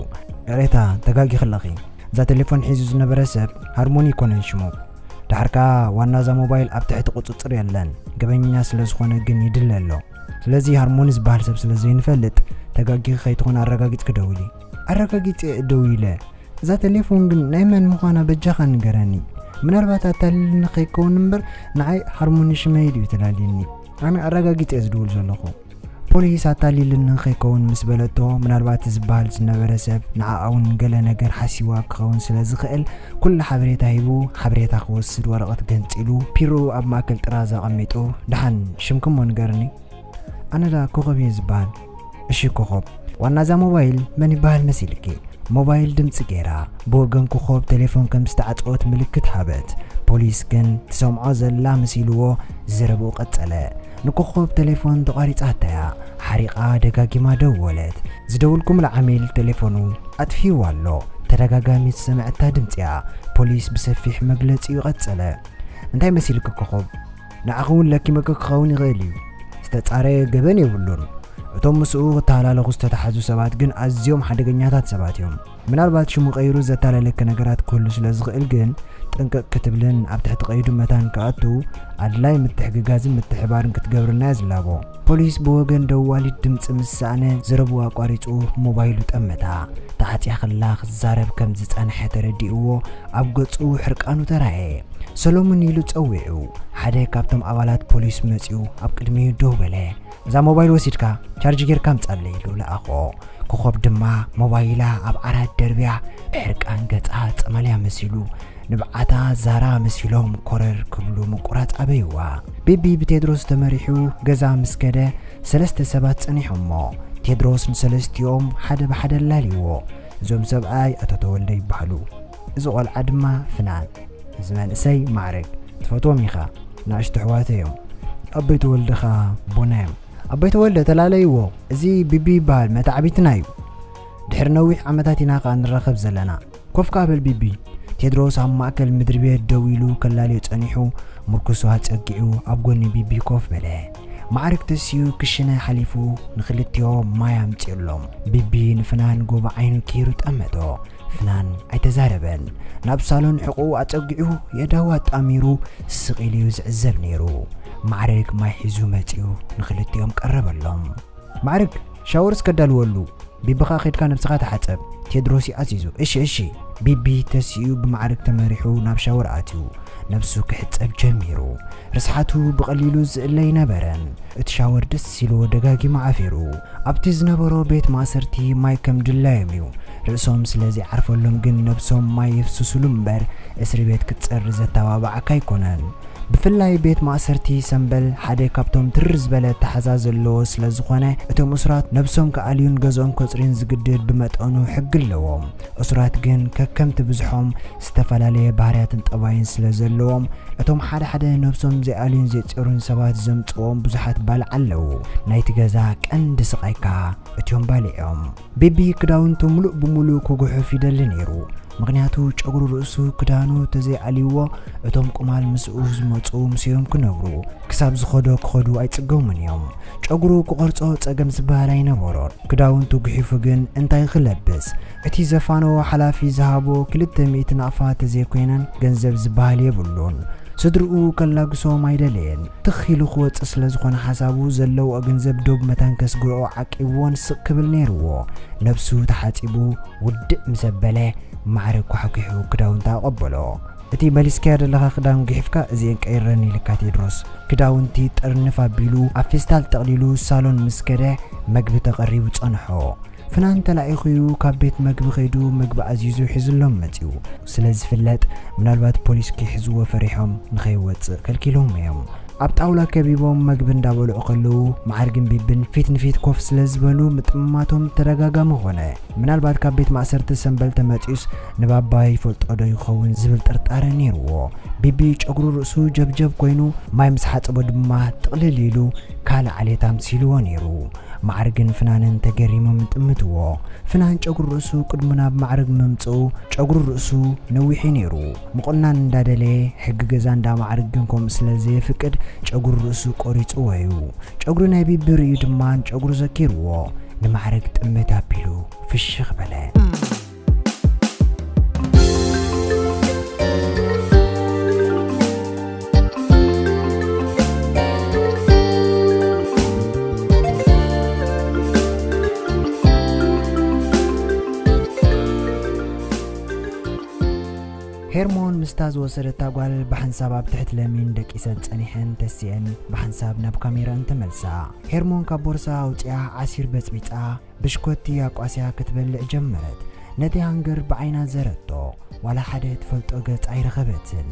ይቕሬታ፣ ተጋጊኺ ኣለኺ። እዛ ቴሌፎን ሒዙ ዝነበረ ሰብ ሃርሞኒ ኣይኮነን ሽሙ። ደሓር ከኣ ዋና እዛ ሞባይል ኣብ ትሕቲ ቁጽጽር የለን። ገበኛ ስለ ዝኾነ ግን ይድለ ኣሎ። ስለዚ ሃርሞኒ ዝበሃል ሰብ ስለ ዘይንፈልጥ፣ ተጋጊኺ ከይትኾን ኣረጋጊጽኪ ደውሊ። ኣረጋጊጸ እየ ደዊለ። እዛ ቴሌፎን ግን ናይ መን ምዃና በጃኻ ንገረኒ። ምናልባት ኣታሊልኒ ከይከውን እምበር ንዓይ ሃርሞኒ ሽመይ ድዩ ተላልየኒ? ኣነ ኣረጋጊጸ እየ ዝድውል ዘለኹ። ፖሊስ ኣታሊልኒ ከይከውን ምስ በለቶ፣ ምናልባት ዝበሃል ዝነበረ ሰብ ንዓኣ እውን ገለ ነገር ሓሲዋ ክኸውን ስለ ዝኽእል፣ ኩሉ ሓበሬታ ሂቡ፣ ሓበሬታ ክወስድ ወረቐት ገንጺሉ፣ ፒርኡ ኣብ ማእከል ጥራዝ ኣቐሚጡ፣ ደሓን ሽምኪ እሞ ንገርኒ? ኣነ ደኣ ኮኾብ እየ ዝበሃል። እሺ ኮኾብ፣ ዋና እዛ ሞባይል መን ይበሃል መሲልኪ? ሞባይል ድምጺ ገይራ። ብወገን ኮኾብ ቴሌፎን ከም ዝተዓጸወት ምልክት ሃበት። ፖሊስ ግን ትሰምዖ ዘላ መሲልዎ ዘረብኡ ቀጸለ። ንኮኾብ ቴሌፎን ተቋሪጻታ እያ። ሓሪቓ ደጋጊማ ደወለት። ዝደወልኩምሉ ዓሚል ቴሌፎኑ ኣጥፊእዋ ኣሎ። ተደጋጋሚ ዝሰምዐታ ድምጺ እያ። ፖሊስ ብሰፊሕ መግለጺኡ ቀጸለ። እንታይ መሲልኪ ኮኾብ? ንዓኺ እውን ለኪመኪ ክኸውን ይኽእል እዩ። ዝተጻረየ ገበን የብሉን። እቶም ምስኡ ክተሃላለኹ ዝተታሕዙ ሰባት ግን ኣዝዮም ሓደገኛታት ሰባት እዮም። ምናልባት ሽሙ ቀይሩ ዘታለለኪ ነገራት ክህሉ ስለ ዝኽእል ግን ጥንቅቕ ክትብልን ኣብ ትሕቲ ቀይዱ መታን ክኣቱ ኣድላይ ምትሕግጋዝን ምትሕባርን ክትገብርልና እየ ዝላቦ። ፖሊስ ብወገን ደዋሊት ድምጺ ምስ ሰኣነ ዘረብኡ ኣቋሪጹ ሞባይሉ ጠመታ። ተዓጽያ ከላ ክዛረብ ከም ዝጸንሐ ተረዲእዎ ኣብ ገጹ ሕርቃኑ ተራእየ። ሰሎሙን ኢሉ ጸዊዑ። ሓደ ካብቶም ኣባላት ፖሊስ መጺኡ ኣብ ቅድሚኡ ደው በለ። እዛ ሞባይል ወሲድካ ቻርጅ ጌርካ ኣምጻለይ ኢሉ ለኣኾ። ኮኾብ ድማ ሞባይላ ኣብ ዓራት ደርብያ ብሕርቃን ገጻ ጸማልያ መሲሉ ንብዓታ ዛራ መሲሎም ኮረር ክብሉ ምቁራጽ ኣበይዋ። ቢቢ ብቴድሮስ ተመሪሑ ገዛ ምስ ከደ ሰለስተ ሰባት ጸኒሖሞ። ቴድሮስ ንሰለስቲኦም ሓደ ብሓደ ኣላልይዎ። እዞም ሰብኣይ ኣቶ ተወልደ ይበሃሉ። እዚ ቆልዓ ድማ ፍናን። እዚ መንእሰይ ማዕረግ ትፈትዎም ኢኻ። ንኣሽቱ ኣሕዋተይ እዮም። ኣቦይ ተወልደ ኸኣ ኣቦና እዮም። ኣቦይ ተወልደ ተላለይዎ። እዚ ቢቢ ይበሃል መታዕቢትና እዩ። ድሕሪ ነዊሕ ዓመታት ኢና ኸኣ ንራኸብ ዘለና። ኮፍ ከኣ በል ቢቢ። ቴድሮስ ኣብ ማእከል ምድሪ ቤት ደው ኢሉ ከላልዮ ጸኒሑ፣ ምርኩሱ ኣጸጊዑ ኣብ ጎኒ ቢቢ ኮፍ በለ። ማዕርግ ተሲኡ ክሽነ ሓሊፉ ንኽልቲኦም ማይ ኣምጺኡሎም። ቢቢ ንፍናን ጎቦ ዓይኑ ኬሩ ጠመቶ። ፍናን ኣይተዛረበን። ናብ ሳሎን ሕቖኡ ኣጸጊዑ የእዳዉ ኣጣሚሩ ስቕ ኢሉ እዩ ዝዕዘብ ነይሩ። ማዕርግ ማይ ሒዙ መጺኡ ንኽልቲኦም ቀረበሎም። ማዕርግ ሻወር እስከ ኣዳልወሉ። ቢቢ ኸኣ ኸድካ ነብስኻ ተሓጸብ። ቴድሮስ እዩ ኣዚዙ። እሺ እሺ። ቢቢ ተሲኡ ብማዕርግ ተመሪሑ ናብ ሻወር ኣትዩ። ነብሱ ክሕጸብ ጀሚሩ። ርስሓቱ ብቐሊሉ ዝእለ ኣይነበረን። እቲ ሻወር ደስ ኢልዎ ደጋጊሙ ዓፊሩ። ኣብቲ ዝነበሮ ቤት ማእሰርቲ ማይ ከም ድላዮም እዩ። ርእሶም ስለ ዘይዓርፈሎም ግን ነብሶም ማይ የፍስሱሉ እምበር እስሪ ቤት ክትጸሪ ዘተባብዓካ ኣይኮነን። ብፍላይ ቤት ማእሰርቲ ሰምበል ሓደ ካብቶም ትርር ዝበለ ኣተሓዛ ዘለዎ ስለ ዝኾነ እቶም እሱራት ነብሶም ክኣልዩን ገዝኦም ከጽርዩን ዝግድድ ብመጠኑ ሕጊ ኣለዎም። እሱራት ግን ከከምቲ ብዝሖም ዝተፈላለየ ባህርያትን ጠባይን ስለ ዘለዎም እቶም ሓደ ሓደ ነብሶም ዘይኣልዩን ዘይጸሩን ሰባት ዘምጽዎም ብዙሓት ባልዕ ኣለዉ። ናይቲ ገዛ ቀንዲ ስቓይ ከኣ እቲኦም ባልዕ እዮም። ቤቢ ክዳውንቱ ምሉእ ብምሉእ ክጉሕፍ ይደሊ ነይሩ። ምኽንያቱ ጨጉሪ ርእሱ ክዳኑ ተዘይኣልይዎ እቶም ቁማል ምስኡ ዝመጹ ምስኦም ክነብሩ ክሳብ ዝኸዶ ክኸዱ ኣይጽገሙን እዮም። ጨጉሩ ክቖርጾ ጸገም ዝበሃል ኣይነበሮን። ክዳውንቱ ጉሒፉ ግን እንታይ ክለብስ? እቲ ዘፋነዎ ሓላፊ ዝሃቦ ክልተ ሚእቲ ናቕፋ ተዘይኮይነን ገንዘብ ዝበሃል የብሉን። ስድርኡ ከላግሶም ኣይደለየን። ትኽ ኢሉ ክወጽእ ስለ ዝኾነ ሓሳቡ ዘለዎ ገንዘብ ዶብ መታን ከስግርኦ ዓቂብዎን ስቕ ክብል ነይርዎ። ነብሱ ተሓጺቡ ውድእ ምስ ኣበለ ማዕረ ኳሕኲሑ ክዳውንቱ ኣቐበሎ። እቲ መሊስካዮ ዘለኻ ክዳን ጉሒፍካ እዚኤን ቀይረኒ ኢልካ ቴድሮስ። ክዳውንቲ ጥርንፍ ኣቢሉ ኣብ ፌስታል ጠቕሊሉ ሳሎን ምስ ከደ መግቢ ተቐሪቡ ጸንሖ። ፍናን ተላኢኹ እዩ ካብ ቤት መግቢ ከይዱ መግቢ ኣዚዙ ሒዙሎም መጺኡ። ስለ ዝፍለጥ ምናልባት ፖሊስ ክሕዝዎ ፈሪሖም ንኸይወጽእ ከልኪሎም እዮም። ኣብ ጣውላ ከቢቦም መግቢ እንዳበልዑ ከለዉ መዓርግን ቢብን ፊት ንፊት ኮፍ ስለ ዝበሉ ምጥምማቶም ተደጋጋሚ ኾነ። ምናልባት ካብ ቤት ማእሰርቲ ሰንበል ተመጺኡስ ንባባ ይፈልጦ ዶ ይኸውን ዝብል ጥርጣረ ነይርዎ። ቢቢ ጨጉሩ ርእሱ ጀብጀብ ኮይኑ ማይ ምስ ሓጸቦ ድማ ጥቕልል ኢሉ ካልእ ዓሌት ኣምሲልዎ ነይሩ። መዓርግን ፍናንን ተገሪሞም ይጥምትዎ። ፍናን ጨጉሪ ርእሱ ቅድሚ ናብ ማዕርግ ምምጽኡ ጨጉሪ ርእሱ ነዊሑ ነይሩ። ምቑናን እንዳደለየ ሕጊ ገዛ እንዳ ማዕርግ ግን ከምኡ ስለ ዘየፍቅድ ጨጉሪ ርእሱ ቆሪጽዎ እዩ። ጨጉሪ ናይ ቢቢ ርእዩ ድማ ንጨጉሩ ዘኪርዎ ንማዕርግ ጥምት ኣቢሉ ፍሽኽ በለ። ሄርሞን ምስታ ዝወሰደታ ጓል ብሓንሳብ ኣብ ትሕቲ ለሚን ደቂሰን ጸኒሐን ተሲአን ብሓንሳብ ናብ ካሜራን ተመልሳ። ሄርሞን ካብ ቦርሳ ኣውጺኣ ዓሲር በጽቢጻ ብሽኮቲ ኣቋስያ ክትበልዕ ጀመረት። ነቲ ሃንገር ብዓይና ዘረቶ። ዋላ ሓደ ትፈልጦ ገጽ ኣይረኸበትን።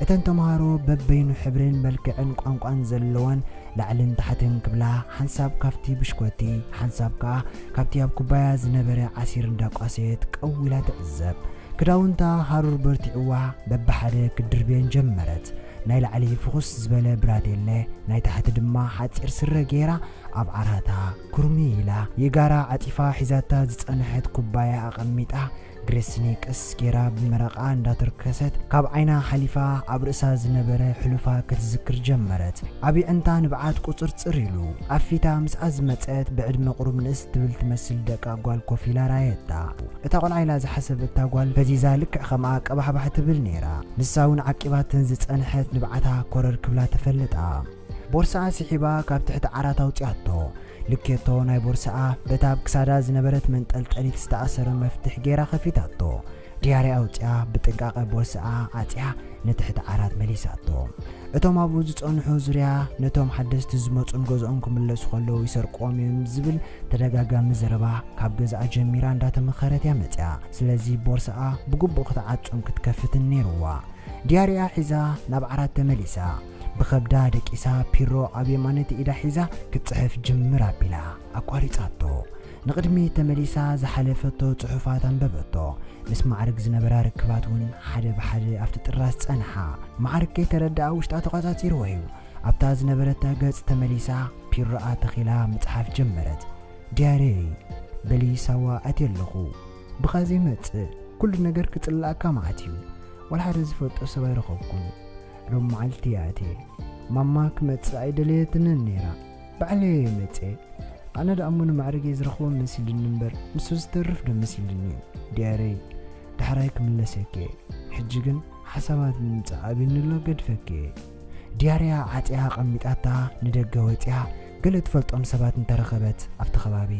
እተን ተምሃሮ በበይኑ ሕብርን መልክዕን ቋንቋን ዘለወን ላዕልን ታሕትን ክብላ ሓንሳብ ካብቲ ብሽኮቲ ሓንሳብ ከኣ ካብቲ ኣብ ኩባያ ዝነበረ ዓሲር እንዳቋሰየት ቀው ኢላ ትዕዘብ። ክዳውንታ ሃሩር በርቲዕዋ በብሓደ ክትድርብየን ጀመረት። ናይ ላዕሊ ፍኹስ ዝበለ ብራቴለ፣ ናይ ታሕቲ ድማ ሓጺር ስረ ገይራ ኣብ ዓራታ ኩርሚ ኢላ የጋራ ዓጺፋ ሒዛታ ዝጸንሐት ኩባያ ኣቐሚጣ ግሬስኒ ቀስ ገይራ ብመረቓ እንዳተርከሰት ካብ ዓይና ሓሊፋ ኣብ ርእሳ ዝነበረ ሕሉፋ ክትዝክር ጀመረት። ኣብ የዕንታ ንብዓት ቁጽርጽር ኢሉ። ኣብ ፊታ ምስኣ ዝመጸት ብዕድመ ቁሩብ ንእስ ትብል ትመስል ደቃ ጓል ኮፍ ኢላ ራየታ። እታ ቆልዓ ኢላ ዝሓሰበታ ጓል ፈዚዛ ልክዕ ከምኣ ቀባሕባሕ ትብል ነይራ። ንሳ እውን ዓቂባተን ዝጸንሐት ንብዓታ ኮረር ክብላ ተፈለጣ። ቦርሳኣ ስሒባ ካብ ትሕቲ ዓራት ኣውጺኣቶ። ልኬቶ ናይ ቦርሳኣ በታ ኣብ ክሳዳ ዝነበረት መንጠልጠሊት ዝተኣሰረ መፍትሕ ገይራ ከፊታቶ። ድያሪ ኣውጺኣ ብጥንቃቐ ቦርሳኣ ዓጽያ ንትሕቲ ዓራት መሊሳቶ። እቶም ኣብኡ ዝጸንሑ ዙርያ ነቶም ሓደስቲ ዝመጹን ገዝኦም ክምለሱ ከለዉ ይሰርቅዎም እዮም ዝብል ተደጋጋሚ ዘረባ ካብ ገዝኣ ጀሚራ እንዳተመኸረት እያ መጽያ። ስለዚ ቦርሳኣ ብግቡእ ክትዓጹን ክትከፍትን ነይርዋ። ድያሪኣ ሒዛ ናብ ዓራት ተመሊሳ። ብኸብዳ ደቂሳ ፒሮ ኣብ የማነይቲ ኢዳ ሒዛ ክትጽሕፍ ጅምር ኣቢላ ኣቋሪጻቶ። ንቕድሚት ተመሊሳ ዝሓለፈቶ ጽሑፋት ኣንበበቶ። ምስ ማዕርግ ዝነበራ ርክባት እውን ሓደ ብሓደ ኣብቲ ጥራስ ጸንሓ። ማዕርግ ከይተረድኣ ውሽጣ ተቖጻጺርዎ እዩ። ኣብታ ዝነበረታ ገጽ ተመሊሳ ፒሮኣ ተኺላ ምጽሓፍ ጀመረት። ድያረይ፣ በሊ ሳዋ ኣትየ ኣለኹ። ብኻ ዘይመጽእ ኩሉ ነገር ክጽልኣካ መዓት እዩ። ዋላ ሓደ ዝፈልጦ ሰብ ኣይረኸብኩን። ሎም መዓልቲ እየ ኣትየ። ማማ ክመጽእ ኣይደለየትንን ነይራ። ባዕለየ እየ መጽየ። ኣነ ደኣ እሞ ንማዕርገይ ዝረኽቦ መሲልኒ እምበር ንሱ ዝተርፍ ዶ መሲልኒ እዩ? ድያረይ፣ ዳሕራይ ክምለሰኪ እየ። ሕጂ ግን ሓሳባት ምምጻእ ኣብዩኒ ኣሎ፣ ገድፈኪ እየ። ድያርያ ዓጽያ ኣቐሚጣታ ንደገ ወጺኣ፣ ገለ ትፈልጦም ሰባት እንተረኸበት ኣብቲ ከባቢ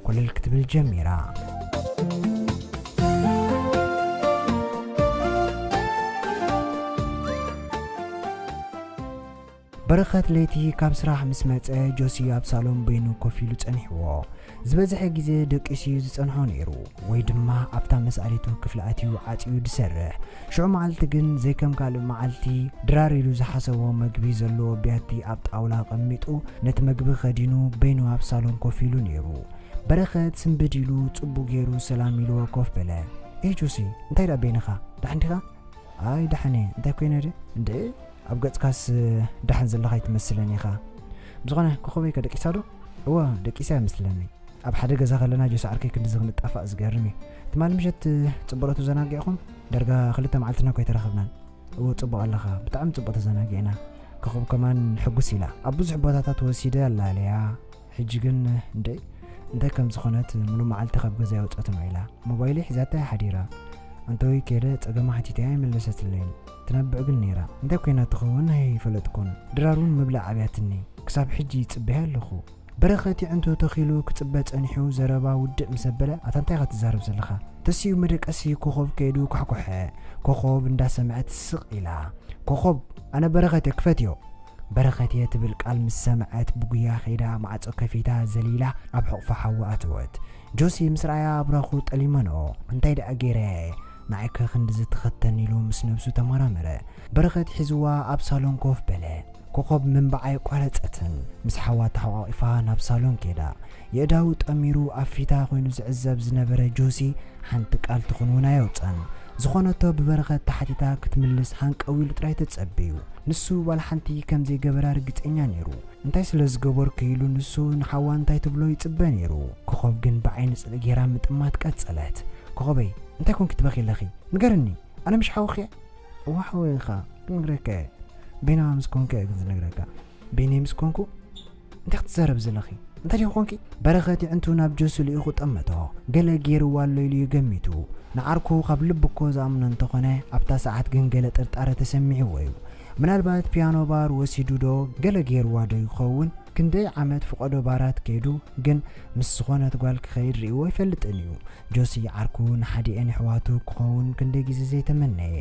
ኮለል ክትብል ጀሚራ። በረኸት ለይቲ ካብ ስራሕ ምስ መጸ፣ ጆሲ ኣብ ሳሎን በይኑ ኮፍ ኢሉ ጸኒሕዎ። ዝበዝሐ ግዜ ደቂሱ እዩ ዝጸንሖ ነይሩ፣ ወይ ድማ ኣብታ መሳሊቱ ክፍሊ ኣትዩ ዓጽዩ ዝሰርሕ። ሽዑ መዓልቲ ግን ዘይከም ካልእ መዓልቲ፣ ድራር ኢሉ ዝሓሰቦ መግቢ ዘለዎ ቢያቲ ኣብ ጣውላ ኣቐሚጡ፣ ነቲ መግቢ ከዲኑ በይኑ ኣብ ሳሎን ኮፍ ኢሉ ነይሩ። በረኸት ስንብድ ኢሉ ጽቡቕ ገይሩ ሰላም ኢልዎ ኮፍ በለ። "ኤህ ጆሲ፣ እንታይ ደኣ በይንኻ? ደሓን ዲኻ?" "ኣይ ደሓን እየ፣ እንታይ ኮይነ ድየ?" "እንድዒ፣ ኣብ ገጽካስ ደሓን ዘለኻ ኣይትመስልን ኢኻ። ብዝኾነ፣ ኮኾበይ ከ ደቂሳ ዶ?" "እወ፣ ደቂሳ እያ መስለኒ። ኣብ ሓደ ገዛ ከለና ጆሲ ዓርከይ ክንድዚ ክንጣፋእ ዝገርም እዩ። ትማሊ ምሸት ጽቡቕ ዶ ተዘናጊዕኹም? ዳርጋ ክልተ መዓልትና እኮ ኣይተራኸብናን." "እወ፣ ጽቡቕ ኣለኻ። ብጣዕሚ ጽቡቕ ተዘናጊዕና። ኮኾብ ከማን ሕጉስ ኢላ። ኣብ ብዙሕ ቦታታት ወሲደ ኣላለያ። ሕጂ ግን፣ እንደ-፣ እንታይ ከም ዝኾነት ምሉእ መዓልቲ ካብ ገዛ ኣይወጸትን ውዒላ። ሞባይለይ ሒዛታ እያ ሓዲራ። ኣንተ ወይ ከይደ ጸገማ ሓቲተያ ኣይመለሰትለይን። ትነብዕ ግን ነይራ። እንታይ ኮይና ትኸውን ኣይፈለጥኩን። ድራር እውን ምብላዕ ኣብያትኒ። ክሳብ ሕጂ ይጽበያ ኣለኹ። በረኸት ይዕንቱ ተኺሉ ክጽበ ጸኒሑ ዘረባ ውድእ ምስ ኣበለ፣ ኣታ እንታይ ኢኻ ትዛረብ ዘለኻ? ተሲኡ መደቀሲ ኮኾብ ከይዱ ኳሕኮሐ። ኮኾብ እንዳሰምዐት ስቕ ኢላ። ኮኾብ፣ ኣነ በረኸት እየ፣ ክፈትዮ። በረኸት እየ ትብል ቃል ምስ ሰምዐት ብጉያ ከይዳ ማዕጾ ከፊታ ዘሊላ ኣብ ሕቑፋ ሓዊ ኣተወት። ጆሲ ምስ ረኣያ ኣብራኹ ጠሊመንኦ። እንታይ ደኣ ገይረ እየ? ንዓይከ ክንድዚ ትኸተኒ ኢሉ ምስ ነብሱ ተመራመረ። በረኸት ሒዝዋ ኣብ ሳሎን ኮፍ በለ። ኮኾብ ምንባዕ ኣየቋረጸትን። ምስ ሓዋ ተሓቋቒፋ ናብ ሳሎን ከይዳ። የእዳዉ ጠሚሩ ኣብ ፊታ ኮይኑ ዝዕዘብ ዝነበረ ጆሲ ሓንቲ ቃል ትኹን እውን ኣየውጸን። ዝኾነቶ ብበረኸት ተሓቲታ ክትምልስ ሃንቀው ኢሉ ጥራይ ተጸብዩ። ንሱ ዋላ ሓንቲ ከም ዘይገበራ ርግጸኛ ነይሩ። እንታይ ስለ ዝገበርኩ ኢሉ ንሱ ንሓዋ እንታይ ትብሎ ይጽበ ነይሩ። ኮኾብ ግን ብዓይኒ ጽልኢ ጌራ ምጥማት ቀጸለት። ኮኾበይ፣ እንታይ ኮንኪ ትበኺ ኣለኺ? ንገርኒ፣ ኣነ ምሽ ሓውኺ እየ? እዋ ሓወይ ኢኻ፣ ክነግረካ እየ። ቤናዋ ምስ ኮንኩ እየ ግን ዝነግረካ። ቤነይ ምስ ኮንኩ? እንታይ ክትዛረብ ዘለኺ? እንታይ ዲኺ ኮንኪ? በረኸት ይዕንቱ ናብ ጆሲ ልኢኹ ጠመቶ። ገለ ገይርዋ ኣሎ ኢሉ እዩ ገሚቱ። ንዓርኩ ካብ ልቢ እኮ ዝኣምኖ እንተኾነ፣ ኣብታ ሰዓት ግን ገለ ጥርጣረ ተሰሚዕዎ እዩ። ምናልባት ፒያኖ ባር ወሲዱ ዶ ገለ ገይርዋ ዶ ይኸውን? ክንደይ ዓመት ፍቖዶ ባራት ከይዱ፣ ግን ምስ ዝኾነት ጓል ክኸይድ ርእይዎ ኣይፈልጥን እዩ። ጆሲ ዓርኩ ንሓዲኤን ኣሕዋቱ ክኸውን ክንደይ ግዜ ዘይተመነየ።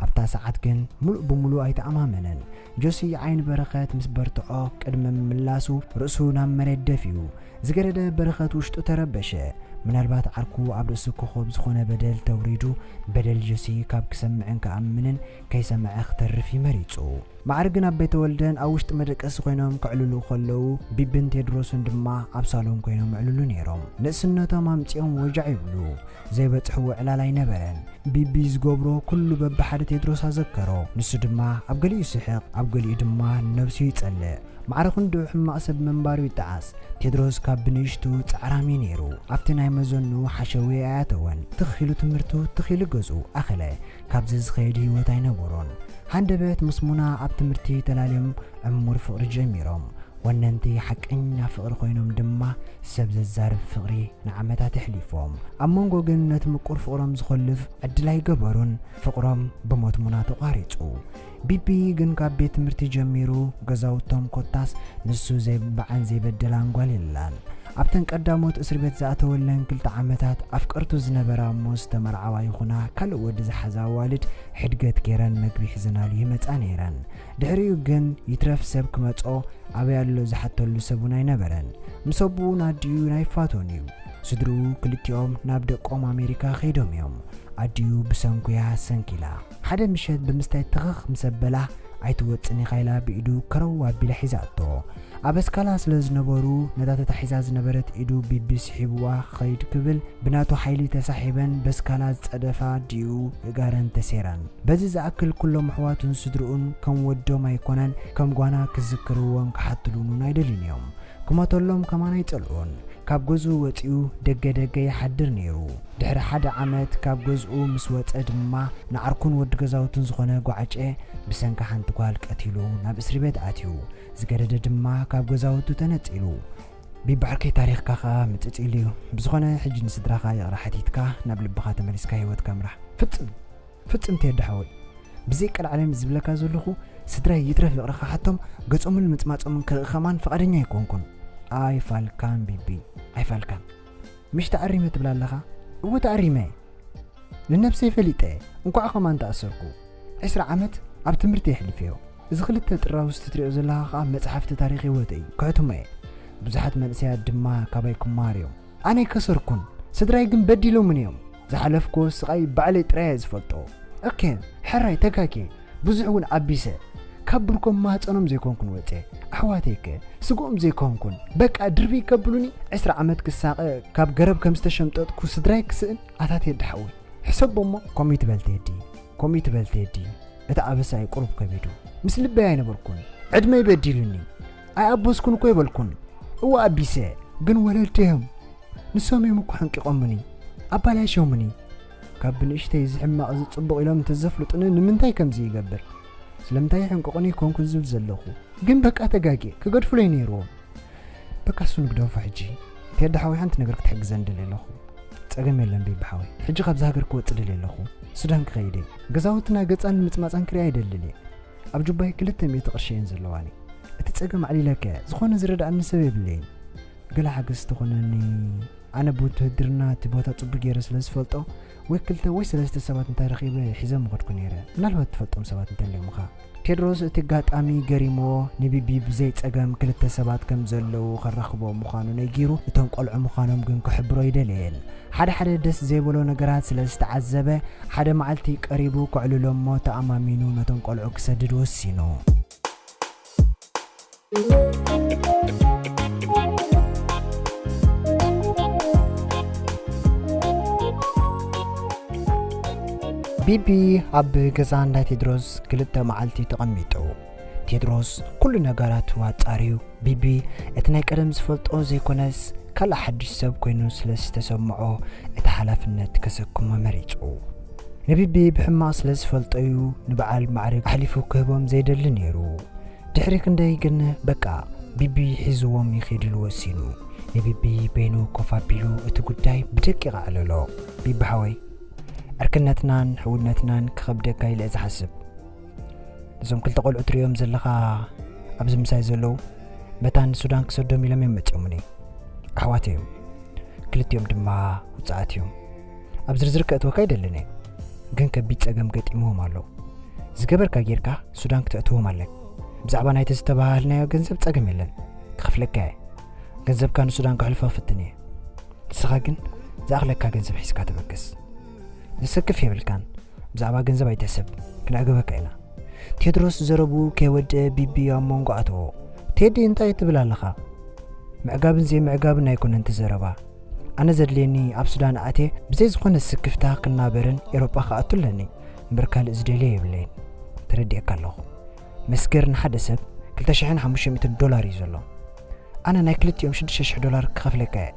ኣብታ ሰዓት ግን ምሉእ ብምሉእ ኣይተኣማመነን። ጆሲ ዓይኒ በረኸት ምስ በርትዖ፣ ቅድሚ ምምላሱ ርእሱ ናብ መሬት ደፊኡ። ዝገደደ በረኸት ውሽጡ ተረበሸ። ምናልባት ዓርኩ ኣብ ርእሲ ኮኾብ ዝኾነ በደል ተውሪዱ፣ በደል ጆሲ ካብ ክሰምዕን ክኣምንን ከይሰምዐ ክተርፍ እዩ መሪጹ። ማዕረ ግን ኣብ ቤተ ወልደን ኣብ ውሽጢ መደቀሲ ኮይኖም ከዕልሉ ከለዉ፣ ቢቢን ቴድሮስን ድማ ኣብ ሳሎን ኮይኖም ይዕልሉ ነይሮም። ንእስነቶም ኣምጺኦም ወጃዕ ይብሉ። ዘይበጽሕዎ ዕላል ኣይነበረን። ቢቢ ዝገብሮ ኩሉ በብሓደ ቴድሮስ ኣዘከሮ። ንሱ ድማ ኣብ ገሊኡ ይስሕቕ፣ ኣብ ገሊኡ ድማ ንነብሱ ይጸልእ። ማዕረ ክንድኡ ሕማቕ ሰብ ምንባሩ ይጠዓስ። ቴድሮስ ካብ ብንእሽቱ ጻዕራም እዩ ነይሩ። ኣብቲ ናይ መዘንኡ ሓሸውየ ኣያተወን። ትኽ ኢሉ ትምህርቱ፣ ትኽ ኢሉ ገዝኡ ኣኸለ። ካብዚ ዝኸይድ ህይወት ኣይነበሮን። ሃንደበት ምስ ሙና ኣብ ትምህርቲ ተላልዮም ዕሙር ፍቕሪ ጀሚሮም። ወነንቲ ሓቀኛ ፍቕሪ ኮይኖም ድማ ሰብ ዘዛርብ ፍቕሪ ንዓመታት የሕሊፎም። ኣብ መንጎ ግን ነቲ ምቁር ፍቕሮም ዝኾልፍ ዕድል ኣይገበሩን። ፍቕሮም ብሞት ሙና ተቋሪጹ። ቢቢ ግን ካብ ቤት ትምህርቲ ጀሚሩ ገዛውቶም ኮታስ ንሱ ዘይብዓን ዘይበደላን ጓል የላን። ኣብተን ቀዳሞት እስር ቤት ዝኣተወለን ክልተ ዓመታት ኣፍቀርቱ ዝነበራ እሞ ዝተመርዓዋ ይኹና ካልእ ወዲ ዝሓዛ ኣዋልድ ሕድገት ገይረን መግቢ ሒዘናሉ ይመጻ ነይረን። ድሕሪኡ ግን ይትረፍ ሰብ ክመጾ ኣበይ ኣሎ ዝሓተሉ ሰብ እውን ኣይነበረን። ምስ ኣቦኡ ንኣዲኡ ኣይፋቶን እዩ። ስድርኡ ክልቲኦም ናብ ደቆም ኣሜሪካ ከይዶም እዮም። ኣዲኡ ብሰንኩያ ሰንኪላ። ሓደ ምሸት ብምስታይ ተኸኽ ምስ ኣበላ ኣይትወጽን ኢኻ ኢላ ብኢዱ ከረው ኣቢላ ሒዛቶ። ኣብ ኣስካላ ስለ ዝነበሩ ነታ ተታሒዛ ዝነበረት ኢዱ ቢቢ ስሒብዋ ክኸይድ ክብል ብናቱ ሓይሊ ተሳሒበን በስካላ ዝጸደፋ ኣዲኡ እጋረን ተሴረን። በዚ ዝኣክል ኩሎም ኣሕዋቱን ስድርኡን ከም ወዶም ኣይኮነን ከም ጓና ክዝክርዎን ክሓትሉን እውን ኣይደልዩን እዮም። ክሞተሎም ከማን ኣይጸልኡን። ካብ ገዝኡ ወጺኡ ደገ ደገ ይሓድር ነይሩ። ድሕሪ ሓደ ዓመት ካብ ገዝኡ ምስ ወጸ ድማ ንዓርኩን ወዲ ገዛውቱን ዝኾነ ጓዕጨ ብሰንኪ ሓንቲ ጓል ቀቲሉ ናብ እስሪ ቤት ኣትዩ። ዝገደደ ድማ ካብ ገዛውቱ ተነጺሉ። ቢቢ ዓርከይ ታሪኽካ ኸኣ ምጽጽ ኢሉ እዩ። ብዝኾነ ሕጂ ንስድራኻ ይቕረ ሓቲትካ ናብ ልብኻ ተመሊስካ ህይወትካ ምራሕ። ፍጽም! ፍጽም ቴዲ ሓወይ። ብዘይ ቀልዓለም ዝብለካ ዘለኹ ስድራይ ይትረፍ ይቕረ ክሓቶም ገጾምን ምጽማጾምን ክርኢ ኸማን ፍቓደኛ ኣይኮንኩን። ኣይፋልካን ቢቢ፣ ኣይፋልካን። ምሽ ተኣሪመ ትብል ኣለኻ? እወ ተኣሪመ። ንነብሰይ ፈሊጠ፣ እንኳዕ ኸማን ተኣሰርኩ። ዕስራ ዓመት ኣብ ትምህርቲ የሕሊፈዮ። እዚ ክልተ ጥራውዝቲ ትሪኦ ዘለኻ ኸኣ መጽሓፍቲ ታሪኽ ህይወተይ እዩ። ከሕትሞ እየ። ብዙሓት መንእሰያት ድማ ካባይ ክመሃሩ እዮም። ኣነ ኣይከሰርኩን፣ ስድራይ ግን በዲሎምን እዮም። ዝሓለፍክዎ ስቓይ ባዕለይ ጥራይ እየ ዝፈልጦ። ኦኬ፣ ሕራይ ተጋግየ፣ ብዙሕ እውን ኣቢሰ። ካብ ብርኮም ማህጸኖም ዘይኮንኩን ወጽየ። ኣሕዋተይከ ስግኦም ዘይኮንኩን። በቃ ድርብይ ከብሉኒ፣ ዕስራ ዓመት ክሳቐ ካብ ገረብ ከም ዝተሸምጠጥኩ ስድራይ ክስእን ኣታ ቴዲ ሓወይ። ሕሰቦ እሞ። ከምኡ ይትበል ቴዲ፣ ከምኡ ይትበል ቴዲ። እቲ ኣበሳይ ቁሩብ ከቢዱ። ምስ ልበይ ኣይነበርኩን። ዕድመይ በዲሉኒ። ኣይኣበስኩን እኮ ኣይበልኩን። እወ ኣቢሰ፣ ግን ወለደይ እዮም። ንሶም እዮም እኮ ሓንቂቖሙኒ። ኣባላሽዮሙኒ። ካብ ብንእሽተይ እዚ ሕማቕ እዚ ጽቡቕ ኢሎም እንተዘፍልጡኒ ንምንታይ ከምዚ ይገብር? ስለምንታይ ይሕንቅቑኒ ይኮንኩ ዝብል ዘለኹ? ግን በቃ ተጋግየ። ክገድፉለይ ነይርዎም። በቃ እሱ ንግደፎ ሕጂ። ቴዲ ሓወይ ሓንቲ ነገር ክትሕግዘኒ ደልየ ኣለኹ። ጸገም የለን ቢቢ ሓወይ። ሕጂ ካብዛ ሃገር ክወጽእ ደልየ ኣለኹ። ሱዳን ክኸይድ እየ። ገዛውትና ገጻን ምጽማጻን ክሪኣ ኣይደልን እየ። ኣብ ጁባይ ክልተ ሚእቲ ቅርሺ እየን ዘለዋኒ። እቲ ጸገም ኣዕሊለካ እየ። ዝኾነ ዝረድኣኒ ሰብ የብለይን። ገለ ሓገዝ ትኾነኒ። ኣነ ብውትህድርና እቲ ቦታ ጽቡቅ ገይረ ስለ ዝፈልጦ፣ ወይ ክልተ ወይ ሰለስተ ሰባት እንተረኺበ ሒዘ ምኸድኩ ነይረ። ምናልባት ትፈልጦም ሰባት እንተልዮምኻ። ቴድሮስ እቲ ኣጋጣሚ ገሪምዎ፣ ንቢቢ ብዘይ ጸገም ክልተ ሰባት ከም ዘለዉ ከራኽቦ ምዃኑ ነጊሩ፣ እቶም ቆልዑ ምዃኖም ግን ክሕብሮ ኣይደለየን። ሓደ ሓደ ደስ ዘይበሎ ነገራት ስለ ዝተዓዘበ፣ ሓደ መዓልቲ ቀሪቡ ከዕልሎ እሞ ተኣማሚኑ ነቶም ቆልዑ ክሰድድ ወሲኑ። ቢቢ ኣብ ገዛ እንዳ ቴድሮስ ክልተ መዓልቲ ተቐሚጡ። ቴድሮስ ኩሉ ነገራቱ ኣጻርዩ፣ ቢቢ እቲ ናይ ቀደም ዝፈልጦ ዘይኮነስ ካልእ ሓድሽ ሰብ ኮይኑ ስለ ዝተሰምዖ እቲ ሓላፍነት ከሰክሞ መሪጹ። ንቢቢ ብሕማቕ ስለ ዝፈልጦ እዩ ንበዓል ማዕርግ ኣሕሊፉ ክህቦም ዘይደሊ ነይሩ። ድሕሪ ክንደይ ግን በቃ ቢቢ ሒዝዎም ይኸይድሉ ወሲኑ። ንቢቢ በይኑ ኮፍ ኣቢሉ እቲ ጉዳይ ብደቂቕ ኣዕለሎ። ቢቢ ሓወይ፣ ዕርክነትናን ሕውነትናን ክኸብደካ ኢለ እየ ዝሓስብ። እዞም ክልተ ቆልዑ ትርእዮም ዘለኻ ኣብዚ ምሳይ ዘለዉ መታን ሱዳን ክሰዶም ኢሎም እዮም መጺኦምኒ። ኣሕዋት እዮም። ክልቲኦም ድማ ውጽኣት እዮም። ኣብ ዝርዝር ከእትወካ ኣይደልን እየ፣ ግን ከቢድ ጸገም ገጢምዎም ኣሎ። ዝገበርካ ጌርካ ሱዳን ክተእትዎም ኣለካ። ብዛዕባ ናይቲ ዝተባሃልናዮ ገንዘብ ጸገም የለን፣ ክኸፍለካ እየ። ገንዘብካ ንሱዳን ከሕልፎ ክፍትን እየ። ንስኻ ግን ዝኣኽለካ ገንዘብ ሒዝካ ተበገስ። ዘሰክፍ የብልካን። ብዛዕባ ገንዘብ ኣይትሕሰብ፣ ክነዕግበካ ኢና። ቴድሮስ ዘረብኡ ከይወድአ ቢቢ ኣብ መንጎ ኣተዎ። ቴዲ፣ እንታይ ትብል ኣለኻ? ምዕጋብን ዘይምዕጋብን ኣይኮነን እቲ ዘረባ። ኣነ ዘድልየኒ ኣብ ሱዳን ኣትየ ብዘይ ዝኾነ ስክፍታ ክናበርን ኤውሮጳ ክኣቱ ኣለኒ። እምበር ካልእ ዝደልዮ የብለይን። ተረዲኤካ ኣለኹ። መስገር ንሓደ ሰብ ክልተ ሽሕን ሓሙሽተ ሚእትን ዶላር እዩ ዘሎ። ኣነ ናይ ክልቲኦም ሽዱሽተ ሽሕ ዶላር ክኸፍለካ እየ።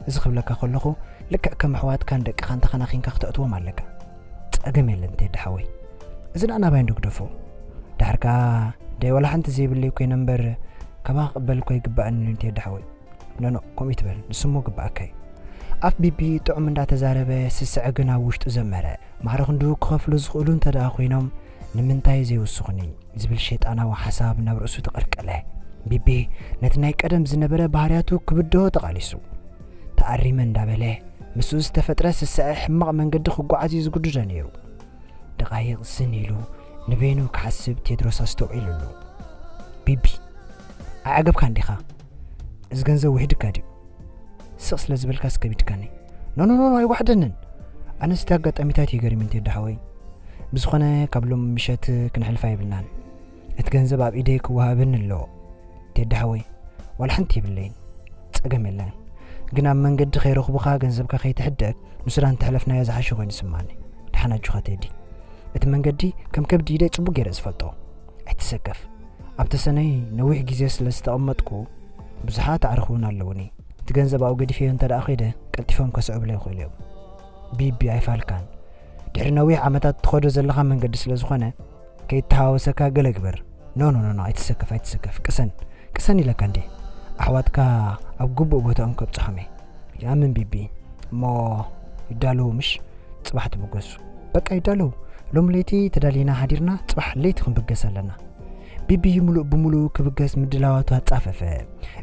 እዚ ክብለካ ከለኹ ልክዕ ከም ኣሕዋትካን ደቅኻን ተኸናኺንካ ክተእትዎም ኣለካ። ጸገም የለን ቴዲ ሓወይ። እዚ ደኣ ናባይ እንዶ ግደፎ። ድሓር ከኣ ደይ ዋላ ሓንቲ ዘይብለይ ኮይነ እምበር ካባኻ ክቕበል እኮ ኣይግባእንን እዩ ቴዲ ሓወይ። ኖኖ፣ ከምኡ ይትበል፣ ንሱ እሞ ግባኣካ እዩ። ኣፍ ቢቢ ጥዑም እንዳተዛረበ ስስዐ ግን ኣብ ውሽጡ ዘመረ። ማዕረ ክንድኡ ክኸፍሉ ዝኽእሉ እንተ ደኣ ኮይኖም ንምንታይ ዘይውስኹኒ? ዝብል ሸይጣናዊ ሓሳብ ናብ ርእሱ ተቐልቀለ። ቢቢ ነቲ ናይ ቀደም ዝነበረ ባህርያቱ ክብድሆ ተቓሊሱ። ተኣሪመ እንዳበለ ምስኡ ዝተፈጥረ ስስዐ ሕማቕ መንገዲ ክጓዓዝ እዩ ዝግድዶ ነይሩ። ደቓይቕ ስን ኢሉ ንበይኑ ክሓስብ ቴድሮስ ኣስተውዒሉሉ። ቢቢ፣ ኣይዓገብካን ዲኻ? እዚ ገንዘብ ውሒድካ ድዩ? ስቕ ስለ ዝበልካስ ከቢድካኒ። ኖ፣ ኖ፣ ኖ፣ ኖ፣ ኣይዋሕደንን። ኣነስ እቲ ኣጋጣሚታት እዩ ገሪሙኒ ቴዲ ሓወይ። ብዝኾነ ካብ ሎም ምሸት ክንሕልፋ የብልናን። እቲ ገንዘብ ኣብ ኢደይ ክወሃበኒ ኣለዎ። ቴዲ ሓወይ፣ ዋላ ሓንቲ የብለይን። ጸገም የለን። ግን ኣብ መንገዲ ከይረኽቡኻ ገንዘብካ ከይትሕደግ ንሱዳን ተሕለፍናዮ ዝሓሸ ኮይኑ ይስማኒ። ደሓን ኣጆኻ ቴዲ። እቲ መንገዲ ከም ከብዲ ኢደይ ጽቡቕ ገይረ ዝፈልጦ። ኣይትሰከፍ። ኣብ ተሰነይ ነዊሕ ግዜ ስለ ዝተቐመጥኩ ብዙሓት ኣዕሩኽ እውን ኣለዉኒ። እቲ ገንዘብ ኣብኡ ገዲፈዮ እንተ ደኣ ኸይደ ቀልጢፎም ከስዕቡለይ ይኽእሉ እዮም። ቢቢ ኣይፋልካን። ድሕሪ ነዊሕ ዓመታት ትኸዶ ዘለኻ መንገዲ ስለ ዝኾነ ከይተሃወሰካ ገለ ግበር። ኖ፣ ኖ፣ ኖ፣ ኖ፣ ኣይትሰከፍ፣ ኣይትሰከፍ። ቅሰን፣ ቅሰን ኢለካ እንዴ። ኣሕዋትካ ኣብ ግቡእ ቦታኦም ከብጽሖም እየ። ይኣምን ቢቢ። እሞ ይዳለዉ ምሽ? ጽባሕ ትብገሱ። በቃ ይዳለዉ። ሎም ለይቲ ተዳሊና ሓዲርና ጽባሕ ለይቲ ክንብገስ ኣለና። ቢቢ ምሉእ ብምሉእ ክብገስ ምድላዋቱ ኣጻፈፈ።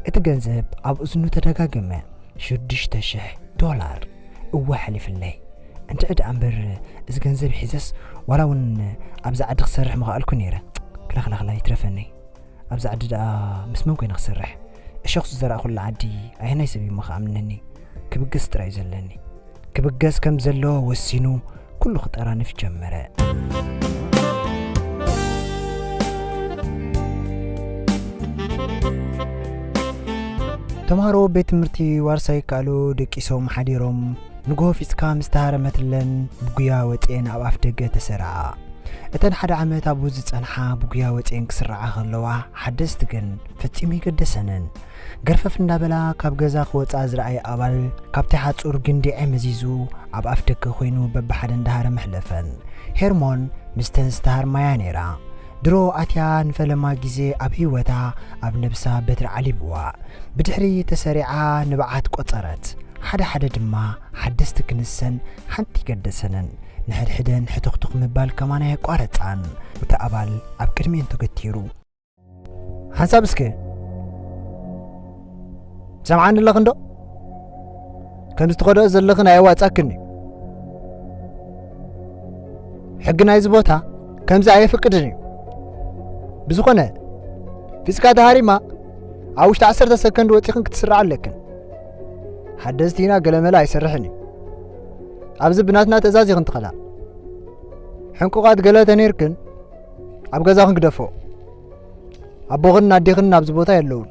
እቲ ገንዘብ ኣብ እዝኑ ተደጋገመ። ሽዱሽተ ሽሕ ዶላር። እወ ሓሊፍለይ። እንድዒ ደኣ እምበር እዚ ገንዘብ ሒዘስ ዋላ እውን ኣብዚ ዓዲ ክሰርሕ ምኸኣልኩ ነይረ። ክላኽላኽላ ይትረፈኒ። ኣብዚ ዓዲ ደኣ ምስ መን ኮይነ ክሰርሕ? እሾኽ ዝዘራእኹላ ዓዲ ኣየናይ ሰብ እዩ እሞ ክኣምነኒ? ክብገስ ጥራይ እዩ ዘለኒ። ክብገስ ከም ዘለዎ ወሲኑ ኩሉ ክጠራንፍ ጀመረ። ተምሃሮ ቤት ትምህርቲ ዋርሳይ ይከኣሉ ደቂሶም ሓዲሮም ንግሆ ፊጽካ ምስ ተሃረመትለን ብጉያ ወጺኤን ኣብ ኣፍ ደገ ተሰረዓ። እተን ሓደ ዓመት ኣብኡ ዝጸንሓ ብጉያ ወጺኤን ክስረዓ ከለዋ ሓደስቲ ግን ፈጺሙ ይገደሰንን። ገርፈፍ እንዳበላ ካብ ገዛ ክወጻ ዝረኣየ ኣባል ካብቲ ሓጹር ግንዲዐ መዚዙ ኣብ ኣፍ ደገ ኮይኑ በብሓደ እንዳሃረመ ኣሕለፈን። ሄርሞን ምስተን ዝተሃርማያ ነይራ። ድሮ ኣትያ ንፈለማ ግዜ ኣብ ህይወታ ኣብ ነብሳ በትሪ ዓሊብዋ። ብድሕሪ ተሰሪዓ ንብዓት ቆጸረት። ሓደ ሓደ ድማ ሓደስቲ ክንሰን ሓንቲ ገደሰነን። ንሕድሕደን ሕትኽቱኽ ምባል ከማን ኣየቋረጻን። እቲ ኣባል ኣብ ቅድሚኤን ተገቲሩ። ሓንሳብ እስከ። ትሰምዓኒ ኣለኽን ዶ? ከምዚ ትኸደኦ ዘለኽን ኣየዋጻክን እዩ። ሕጊ ናይዚ ቦታ ከምዚ ኣየፍቅድን እዩ። ብዝኾነ፣ ፊስካ ተሃሪማ ኣብ ውሽጢ ዓሰርተ ሰከንድ ወጺኽን ክትስርዓ ኣለክን። ሓደስቲ ኢና፣ ገለመለ ኣይሰርሕን እዩ። ኣብዚ ብናትና ትእዛዝ ኢኽን ትኸዳ። ሕንቁቓት ገለ ተነይርክን ኣብ ገዛኽን ግደፎ። ኣቦኽን ኣዴኽን ኣብዚ ቦታ የለውን።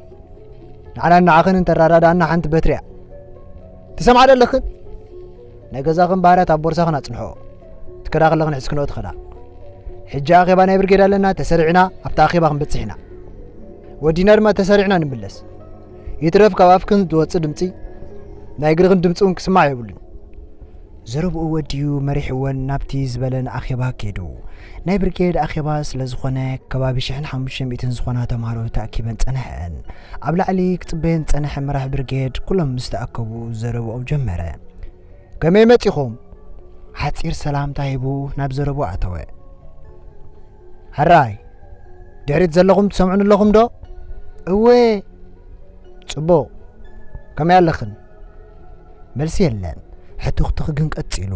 ንዓናን ንዓኽን እንተራዳዳኣና ሓንቲ በትሪ እያ። ትሰምዓ ዶ ኣለኽን? ናይ ገዛኽን ባህርያት ኣብ ቦርሳኽን ኣጽንሖ። ትከዳ ከለኽን ሒዝክንኦ ትኸዳ። ሕጂ ኣኼባ ናይ ብርጌድ ኣለና፣ ተሰሪዕና ኣብቲ ኣኼባ ክንበጽሕ ኢና። ወዲና ድማ ተሰሪዕና ንምለስ። ይትረፍ ካብ ኣፍክን ዝወጽእ ድምጺ፣ ናይ እግርኽን ድምጺ እውን ክስማዕ የብሉን። ዘረብኡ ወዲኡ መሪሕወን ናብቲ ዝበለን ኣኼባ ከይዱ። ናይ ብርጌድ ኣኼባ ስለ ዝኾነ፣ ከባቢ ሽሕን ሓሙሽተ ሚእትን ዝኾና ተምሃሮ ተኣኪበን ጸንሐን። ኣብ ላዕሊ ክጽበየን ዝጸንሐ መራሕ ብርጌድ፣ ኩሎም ምስ ተኣከቡ ዘረብኦም ጀመረ። "ከመይ መጺኹም?" ሓጺር ሰላምታ ሂቡ ናብ ዘረብኡ ኣተወ። "ሕራይ፣ ድሕሪት ዘለኹም ትሰምዑኒ ኣለኹም ዶ?" "እወ." "ጽቡቕ፣ ከመይ ኣለኽን?" መልሲ የለን። ሕትኽትኽ ግን ቀጺሉ።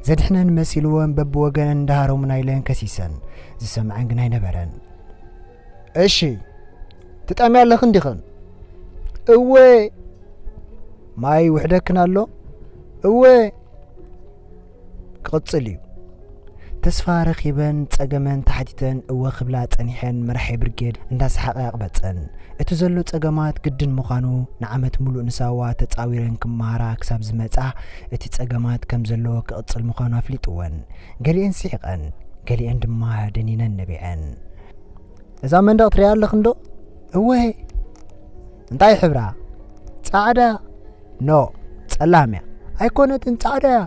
ዘድሕነን መሲልወን በብወገነን እንዳሃረሙና ኢለን ከሲሰን። ዝሰምዐን ግን ኣይነበረን። "እሺ፣ ትጠምያ ኣለኽን ዲኽን?" "እወ." "ማይ ውሕደክን ኣሎ?" "እወ።" ክቕጽል እዩ። ተስፋ ረኺበን ጸገመን ተሓቲተን እወ ክብላ ጸኒሐን፣ መራሒ ብርጌድ እንዳሰሓቐ ኣቕበጸን። እቲ ዘሎ ጸገማት ግድን ምዃኑ፣ ንዓመት ሙሉእ ንሳዋ ተጻዊረን ክመሃራ ክሳብ ዝመጻ፣ እቲ ጸገማት ከም ዘለዎ ክቕጽል ምዃኑ ኣፍሊጥወን። ገሊኤን ስሒቐን፣ ገሊኤን ድማ ደኒነን ነቢዐን። "እዛ መንደቕ ትሪኣ ኣለኽን ዶ?" "እወ።" "እንታይ ሕብራ?" "ጻዕዳ።" "ኖ፣ ጸላም እያ። ኣይኮነትን፣ ጻዕዳ እያ።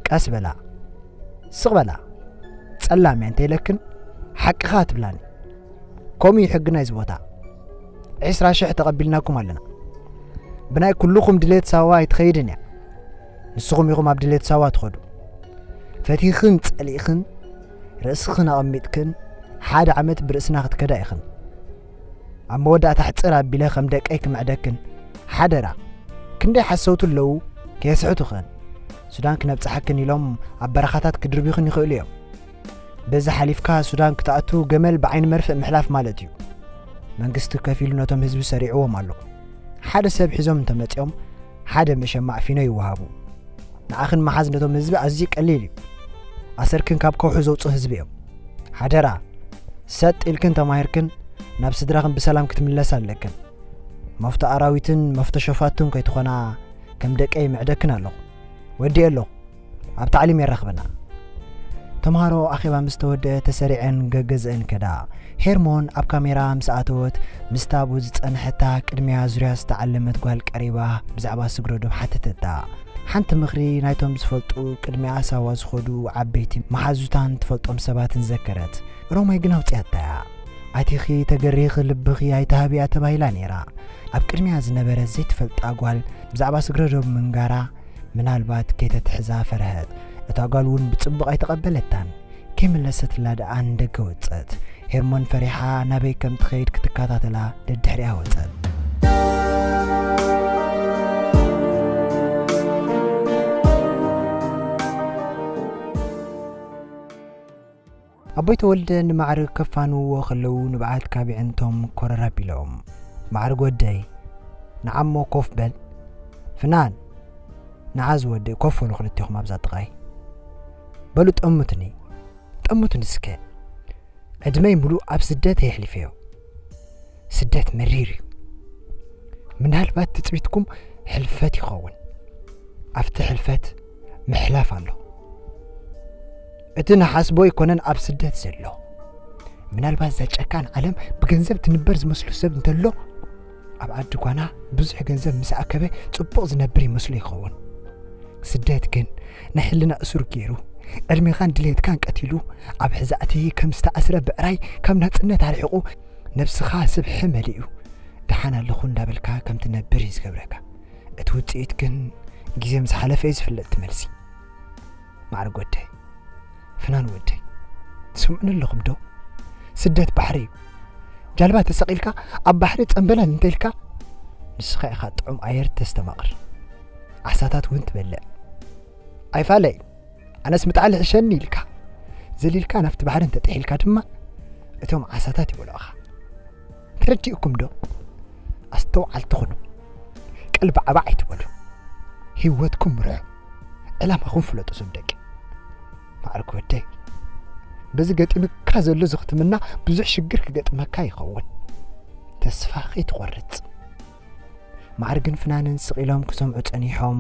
ቀስ በላ፣ ስቕ በላ። ጸላም እያ እንተ ኢለክን፣ ሓቅኻ ትብላኒ። ከምኡ እዩ ሕጊ ናይዚ ቦታ። ዒስራ ሽሕ ተቐቢልናኩም ኣለና። ብናይ ኩልኹም ድሌት ሳዋ ኣይትኸይድን እያ። ንስኹም ኢኹም ኣብ ድሌት ሳዋ ትኸዱ። ፈቲኽን ጸሊእኽን፣ ርእስኽን ኣቐሚጥክን፣ ሓደ ዓመት ብርእስና ክትከዳ ኢኽን። ኣብ መወዳእታ ሕጽር ኣቢለ ከም ደቀይ ክምዕደክን፣ ሓደራ፣ ክንደይ ሓሰውቲ ኣለዉ ከየስሕቱኽን። ሱዳን ክነብጽሓክን ኢሎም ኣብ በረኻታት ክድርብዩኽን ይኽእሉ እዮም። በዚ ሓሊፍካ ሱዳን ክትኣቱ ገመል ብዓይኒ መርፍእ ምሕላፍ ማለት እዩ። መንግስቲ ከፊሉ ነቶም ህዝቢ ሰሪዕዎም ኣሎ። ሓደ ሰብ ሒዞም እንተመጺኦም፣ ሓደ መሸማዕ ፊኖ ይወሃቡ። ንዓኽን መሓዝ ነቶም ህዝቢ ኣዝዩ ቀሊል እዩ። ኣሰርክን ካብ ከውሒ ዘውጽኡ ህዝቢ እዮም። ሓደራ፣ ሰጥ ኢልክን ተማሂርክን ናብ ስድራኽን ብሰላም ክትምለሳ ኣለክን። መፍቶ ኣራዊትን መፍቶ ሸፋቱን ከይትኾና ከም ደቀይ ምዕደክን ኣለኹ። ወዲኤ ኣለኹ። ኣብ ታዕሊም የራኽበና። ተምሃሮ ኣኼባ ምስ ተወደአ ተሰሪዐን ገገዝአን ከዳ። ሄርሞን ኣብ ካሜራ ምስ ኣተወት፣ ምስታ ኣብኡ ዝጸንሐታ ቅድሚያ ዙርያ ዝተዓለመት ጓል ቀሪባ ብዛዕባ ስግረዶብ ሓተተታ። ሓንቲ ምኽሪ ናይቶም ዝፈልጡ ቅድሚኣ ሳዋ ዝኸዱ ዓበይቲ መሓዙታን ትፈልጦም ሰባትን ዘከረት። ሮማይ ግን ኣውጺኣታ እያ። ኣቲኺ ተገሪኺ ልብኺ ኣይትሃብያ ተባሂላ ነይራ። ኣብ ቅድሚያ ዝነበረት ዘይትፈልጣ ጓል ብዛዕባ ስግረዶብ ምንጋራ ምናልባት ከይተትሕዛ ፈርሀት። እታ ጓል እውን ብጽቡቕ ኣይተቐበለታን። ከይመለሰትላ ደኣ ንደገ ወጸት። ሄርሞን ፈሪሓ ናበይ ከም ትኸይድ ክትከታተላ ደድሕሪኣ ወጸት። ኣቦይ ተወልደ ንማዕርግ ከፋንውዎ ከለዉ ንብዓት ካብ የዕንቶም ኮረር ኣቢሎም። "ማዕርግ ወደይ፣ ንዓሞ ኮፍ በል። ፍናን፣ ንዓዝ ወደይ ኮፍ በሉ ክልቴኹም ኣብዛ ጥቓይ። በሉ ጠምቱኒ፣ ጠምቱኒ እስከ። ዕድመይ ሙሉእ ኣብ ስደት የሕሊፈዮ። ስደት መሪር እዩ። ምናልባት ትጽቢትኩም ሕልፈት ይኸውን። ኣብቲ ሕልፈት ምሕላፍ ኣሎ። እቲ ንሓስቦ ኣይኮነን ኣብ ስደት ዘሎ። ምናልባት እዛ ጨካን ዓለም ብገንዘብ ትንበር ዝመስሎ ሰብ እንተሎ፣ ኣብ ዓዲ ጓና ብዙሕ ገንዘብ ምስ ኣከበ ጽቡቕ ዝነብር ይመስሎ ይኸውን። ስደት ግን ናይ ሕልና እሱር ገይሩ፣ ዕድሜኻን ድሌትካን ቀቲሉ፣ ኣብ ሕዛእቲ ከም ዝተኣስረ ብዕራይ ካብ ናጽነት ኣርሒቑ፣ ነብስኻ ስብሒ መሊኡ፣ ደሓን ኣለኹ እንዳበልካ ከም ትነብር እዩ ዝገብረካ። እቲ ውጽኢት ግን ግዜ ምስ ሓለፈ እዩ ዝፍለጥ። ትመልሲ ማዕርግ ወደይ፣ ፍናን ወደይ፣ ትሰምዑኒ ኣለኹም ዶ? ስደት ባሕሪ እዩ። ጃልባ ተሰቒልካ ኣብ ባሕሪ ጸምበላል እንተኢልካ፣ ንስኻ ኢኻ ጥዑም ኣየር ተስተማቕር፣ ዓሳታት እውን ትበልዕ። ኣይፋለይ፣ ኣነስ ምጥዓል ሕሸኒ ኢልካ ዘሊልካ ናብቲ ባሕሪ እንተጥሒልካ ድማ፣ እቶም ዓሳታት ይበልዑኻ። ተረዲእኩም ዶ? ኣስተውዓልቲ ኩኑ። ቀልባዕባዕ ኣይትበሉ። ህይወትኩም ምርሑ። ዕላማኹም ፍለጡ፣ ሰብ ደቂ። ማዕርግ ወደይ፣ በዚ ገጢምካ ዘሎ ዝኽትምና ብዙሕ ሽግር ክገጥመካ ይኸውን። ተስፋ ከይትቖርጽ። ማዕርግን ፍናንን ስቕ ኢሎም ክሰምዑ ጸኒሖም፣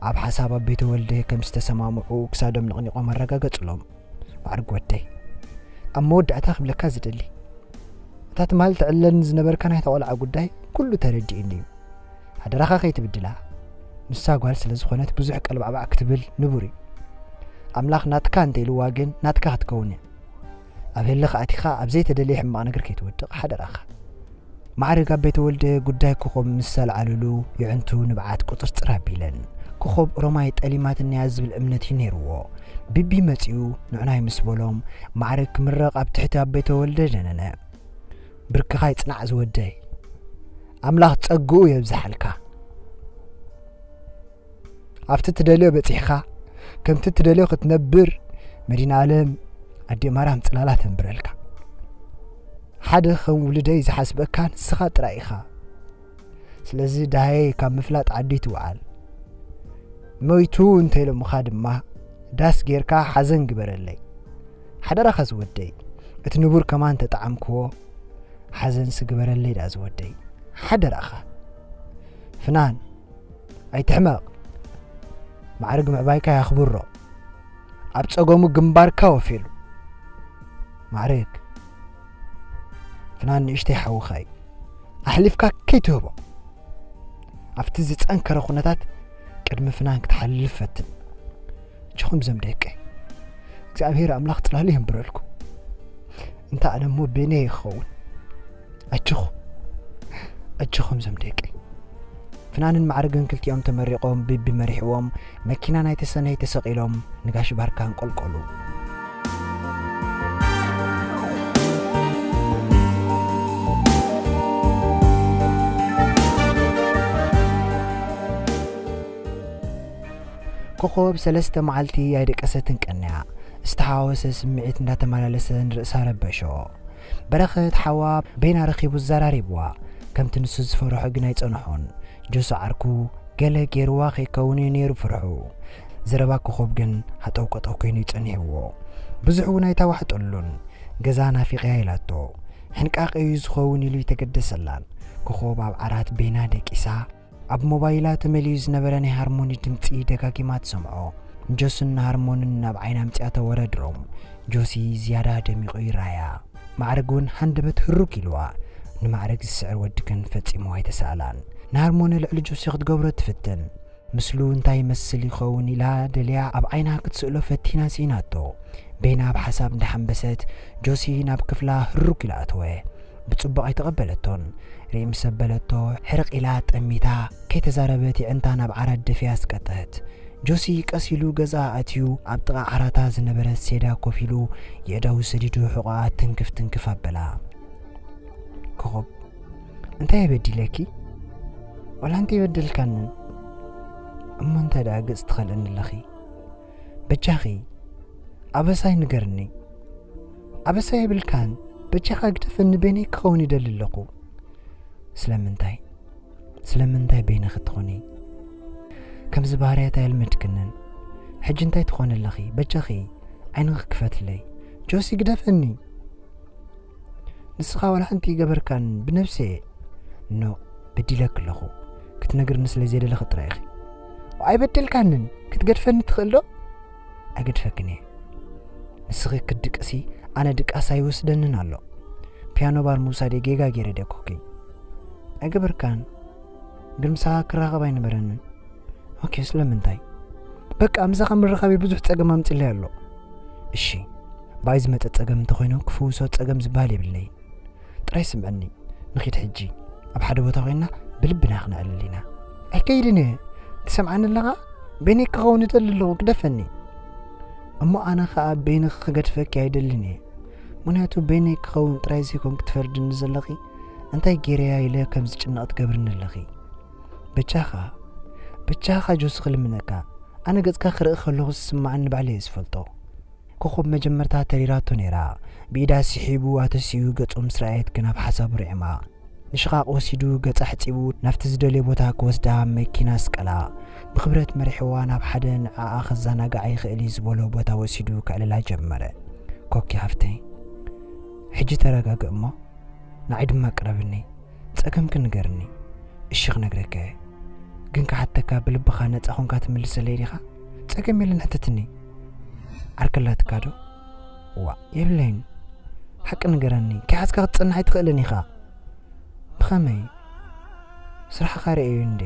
ኣብ ሓሳብ ኣቤ ተወልደ ከም ዝተሰማምዑ ክሳዶም ነቕኒቖም ኣረጋገጹሎም። ማዕርግ ወደይ፣ ኣብ መወዳእታ ክብለካ ዝደሊ፣ እታ ትማል ትዕለኒ ዝነበርካ ናይታ ቆልዓ ጉዳይ ኩሉ ተረዲእኒ እዩ። ሓደራኻ ከይትብድላ። ንሳ ጓል ስለ ዝኾነት ብዙሕ ቀልባዕባዕ ክትብል ንቡር እዩ። ኣምላኽ ናትካ እንተ ኢልዋ ግን ናትካ ክትከውን እያ። ኣብ ህልኽ ኣቲኻ ኣብ ዘይተደለየ ሕማቕ ነገር ከይትወድቕ ሓደራኻ። ማዕርግ ኣቤ ተወልደ ጉዳይ ኮኾብ ምስ ኣልዓልሉ፣ የዕንቱ ንብዓት ቁጽርጽር ኣቢለን። ኮኾብ ሮማይ ጠሊማትንያ ዝብል እምነት እዩ ነይርዎ። ቢቢ መጺኡ ንዑናይ ምስ በሎም፣ ማዕርግ ክምረቕ ኣብ ትሕቲ ኣቤ ተወልደ ደነነ። ብርክኻ ይጽናዕ ዝወደይ። ኣምላኽ ጸግኡ የብዝሓልካ። ኣብቲ ትደልዮ በጺሕኻ፣ ከምቲ ትደልዮ ክትነብር፣ መድኃኔዓለም ኣዴ ማርያም ጽላላ ተንብረልካ። ሓደ ከም ውሉደይ ዝሓስበካ ንስኻ ጥራይ ኢኻ። ስለዚ ደሃየይ ካብ ምፍላጥ ዓዲ ትውዓል። ሞይቱ እንተ ኢሎምኻ ድማ ዳስ ጌርካ ሓዘን ግበረለይ። ሓደራኻ ዝወደይ፣ እቲ ንቡር ከማን ተጠዓምክዎ፣ ሓዘንሲ ግበረለይ ደኣ ዝወደይ። ሓደራኻ። ፍናን፣ ኣይትሕመቕ። ማዕርግ ምዕባይካ የኽብሮ። ኣብ ጸገሙ ግንባርካ ወፊሉ። ማዕርግ፣ ፍናን ንእሽተይ ሓውኻ እዩ። ኣሕሊፍካ ከይትህቦ። ኣብቲ ዝጸንከረ ኩነታት ቅድሚ ፍናን ክትሓልፍ ፈትን። ኣጆኹም ዘም ደቀይ፣ እግዚኣብሔር ኣምላኽ ጽላሉ የንብረልኩም። እንተ ኣነ እሞ ቤነ ይኸውን። ኣጆኹ፣ ኣጆኹም ዘም ደቀይ። ፍናንን ማዕርግን ክልቲኦም ተመሪቖም፣ ቢቢ መሪሕዎም፣ መኪና ናይ ተሰነይ ተሰቒሎም ንጋሽ ባርካ ኣንቆልቆሉ። ኮኾብ ሰለስተ መዓልቲ ኣይደቀሰትን ቀንያ። ዝተሓዋወሰ ስምዒት እንዳተመላለሰ ንርእሳ ረበሾ። በረኸት ሓዋ ቤና ረኺቡ ዘራሪብዋ። ከምቲ ንሱ ዝፈርሖ ግን ኣይጸንሖን። ጆሲ ዓርኩ ገለ ገይርዋ ከይከውን እዩ ነይሩ ፍርሑ። ዘረባ ኮኾብ ግን ሃጠውቀጠው ኮይኑ እዩ ጸኒሕዎ። ብዙሕ እውን ኣይተዋሕጠሉን። ገዛ ናፊቐያ ኢላቶ። ሕንቃቐ እዩ ዝኸውን ኢሉ ይተገደሰላን። ኮኾብ ኣብ ዓራት ቤና ደቂሳ፣ ኣብ ሞባይላ ተመልዩ ዝነበረ ናይ ሃርሞኒ ድምጺ ደጋጊማ ትሰምዖ። ጆስን ሃርሞንን ናብ ዓይና ኣምጺኣ ተወዳድሮም። ጆሲ ዝያዳ ደሚቑ ይረኣያ። ማዕርግ እውን ሃንደበት ህሩግ ኢልዋ። ንማዕርግ ዝስዕር ወዲ ግን ፈጺሙ ኣይተሳእላን። ንሃርሞኒ ልዕሊ ጆሲ ክትገብሮ ትፍትን። ምስሉ እንታይ ይመስል ይኸውን ኢላ ደልያ ኣብ ዓይና ክትስእሎ ፈቲና ስኢናቶ። ቤና ኣብ ሓሳብ እንዳሓንበሰት ጆሲ ናብ ክፍላ ህሩግ ኢላ ኣተወ። ብጽቡቕ ኣይተቐበለቶን። ርእይ ምስ ኣበለቶ ሕርቕ ኢላ ጠሚታ ከይተዛረበት የዕንታ ናብ ዓራት ደፊኣ ኣስቀጠት። ጆሲ ቀስ ኢሉ ገዛ ኣትዩ ኣብ ጥቓ ዓራታ ዝነበረት ሴዳ ኮፍ ኢሉ የእዳዉ ሰዲዱ ሕቖኣ ትንክፍ ትንክፍ ኣበላ። ኮኾብ፣ እንታይ በዲለኪ? ዋላ እንታይ በደልካንን? እሞ እንታይ ደኣ ገጽ ትኸልእኒ ኣለኺ? በጃኺ ኣበሳይ ንገርኒ። ኣበሳይ የብልካን፣ በጃኻ ግደፈኒ፣ በይነይ ክኸውን ይደሊ ኣለኹ። ስለምንታይ? ስለምንታይ በይንኺ ትኾኒ? ከምዚ ባህርያት ኣየልመድክንን። ሕጂ እንታይ ትኾኒ ኣለኺ? በጃኺ ዓይንኺ ክፈትለይ። ጆሲ ግደፈኒ። ንስኻ ዋላ ሓንቲ ይገበርካን ብነብሰ። ኖ፣ በዲለክ ኣለኹ። ክትነግርኒ ስለ ዘየደለኺ ጥራይ ኢኺ። ኣይበደልካንን። ክትገድፈኒ ትኽእል ዶ? ኣይገድፈክን እየ። ንስኺ ክትድቅሲ ኣነ ድቃስ ኣይወስደንን ኣሎ። ፒያኖ ባር ምውሳደይ ጌጋ ገይረ ደኮኪ። ኣይገበርካን። ግን ምሳኻ ክራኸብ ኣይነበረንን። ኦኬ፣ ስለምንታይ? በቃ ምሳኻ ምርኻበይ ብዙሕ ጸገም ኣምጺለይ ኣሎ። እሺ፣ ብኣይ ዝመጸ ጸገም እንተኾይኑ ክፍውሶ ጸገም ዝበሃል የብለይን። ጥራይ ስምዐኒ፣ ንኺድ ሕጂ። ኣብ ሓደ ቦታ ኮይንና ብልብና ክነዕልል ኢና። ኣይከይድን እየ። ትሰምዓኒ ኣለኻ? በይነይ ክኸውን እደሊ ኣለኹ፣ ግደፈኒ። እሞ ኣነ ኸኣ በይንኺ ክገድፈኪ ኣይደልን እየ። ምኽንያቱ በይነይ ክኸውን ጥራይ ዘይኮንኪ ትፈርድኒ ዘለኺ፣ እንታይ ገይረያ ኢለ ከም ዝጭነቕ ትገብርኒ ኣለኺ። በጃኻ፣ በጃኻ ጆሲ፣ ክልምነካ፣ ኣነ ገጽካ ክርኢ ከለኹ ዝስምዓኒ ባዕለይ እየ ዝፈልጦ። ኮኾብ መጀመርታ ተሪራቶ ነይራ። ብኢዳ ስሒቡ ኣተሲኡ ገጹ ምስ ረኣየት ግን ኣብ ሓሳቡ ርዒማ። ንሽቓቕ ወሲዱ ገጻ ሕጺቡ ናብቲ ዝደልዮ ቦታ ክወስዳ መኪና ስቀላ። ብኽብረት መሪሕዋ ናብ ሓደ ንዓኣ ከዘናግዓ ይኽእል እዩ ዝበሎ ቦታ ወሲዱ ከዕልላ ጀመረ። ኮኪ ሓፍተይ፣ ሕጂ ተረጋግእ እሞ ንዓይ ድማ ቅረብኒ። ጸገምኪ ንገርኒ፣ እሺ ክነግረካ እየ። ግን ክሓተካ ብልብኻ ነጻ ኾንካ ትምልሰለይ ዲኻ? ጸገም የለን፣ ሕተትኒ። ዓርከላትካ ዶ? ዋእ የብለይን። ሓቂ ንገረኒ፣ ከይሓዝካ ክትጸንሕ ኣይትኽእልን ኢኻ። ብኸመይ? ስራሕኻ ርእየዮ እንዴ?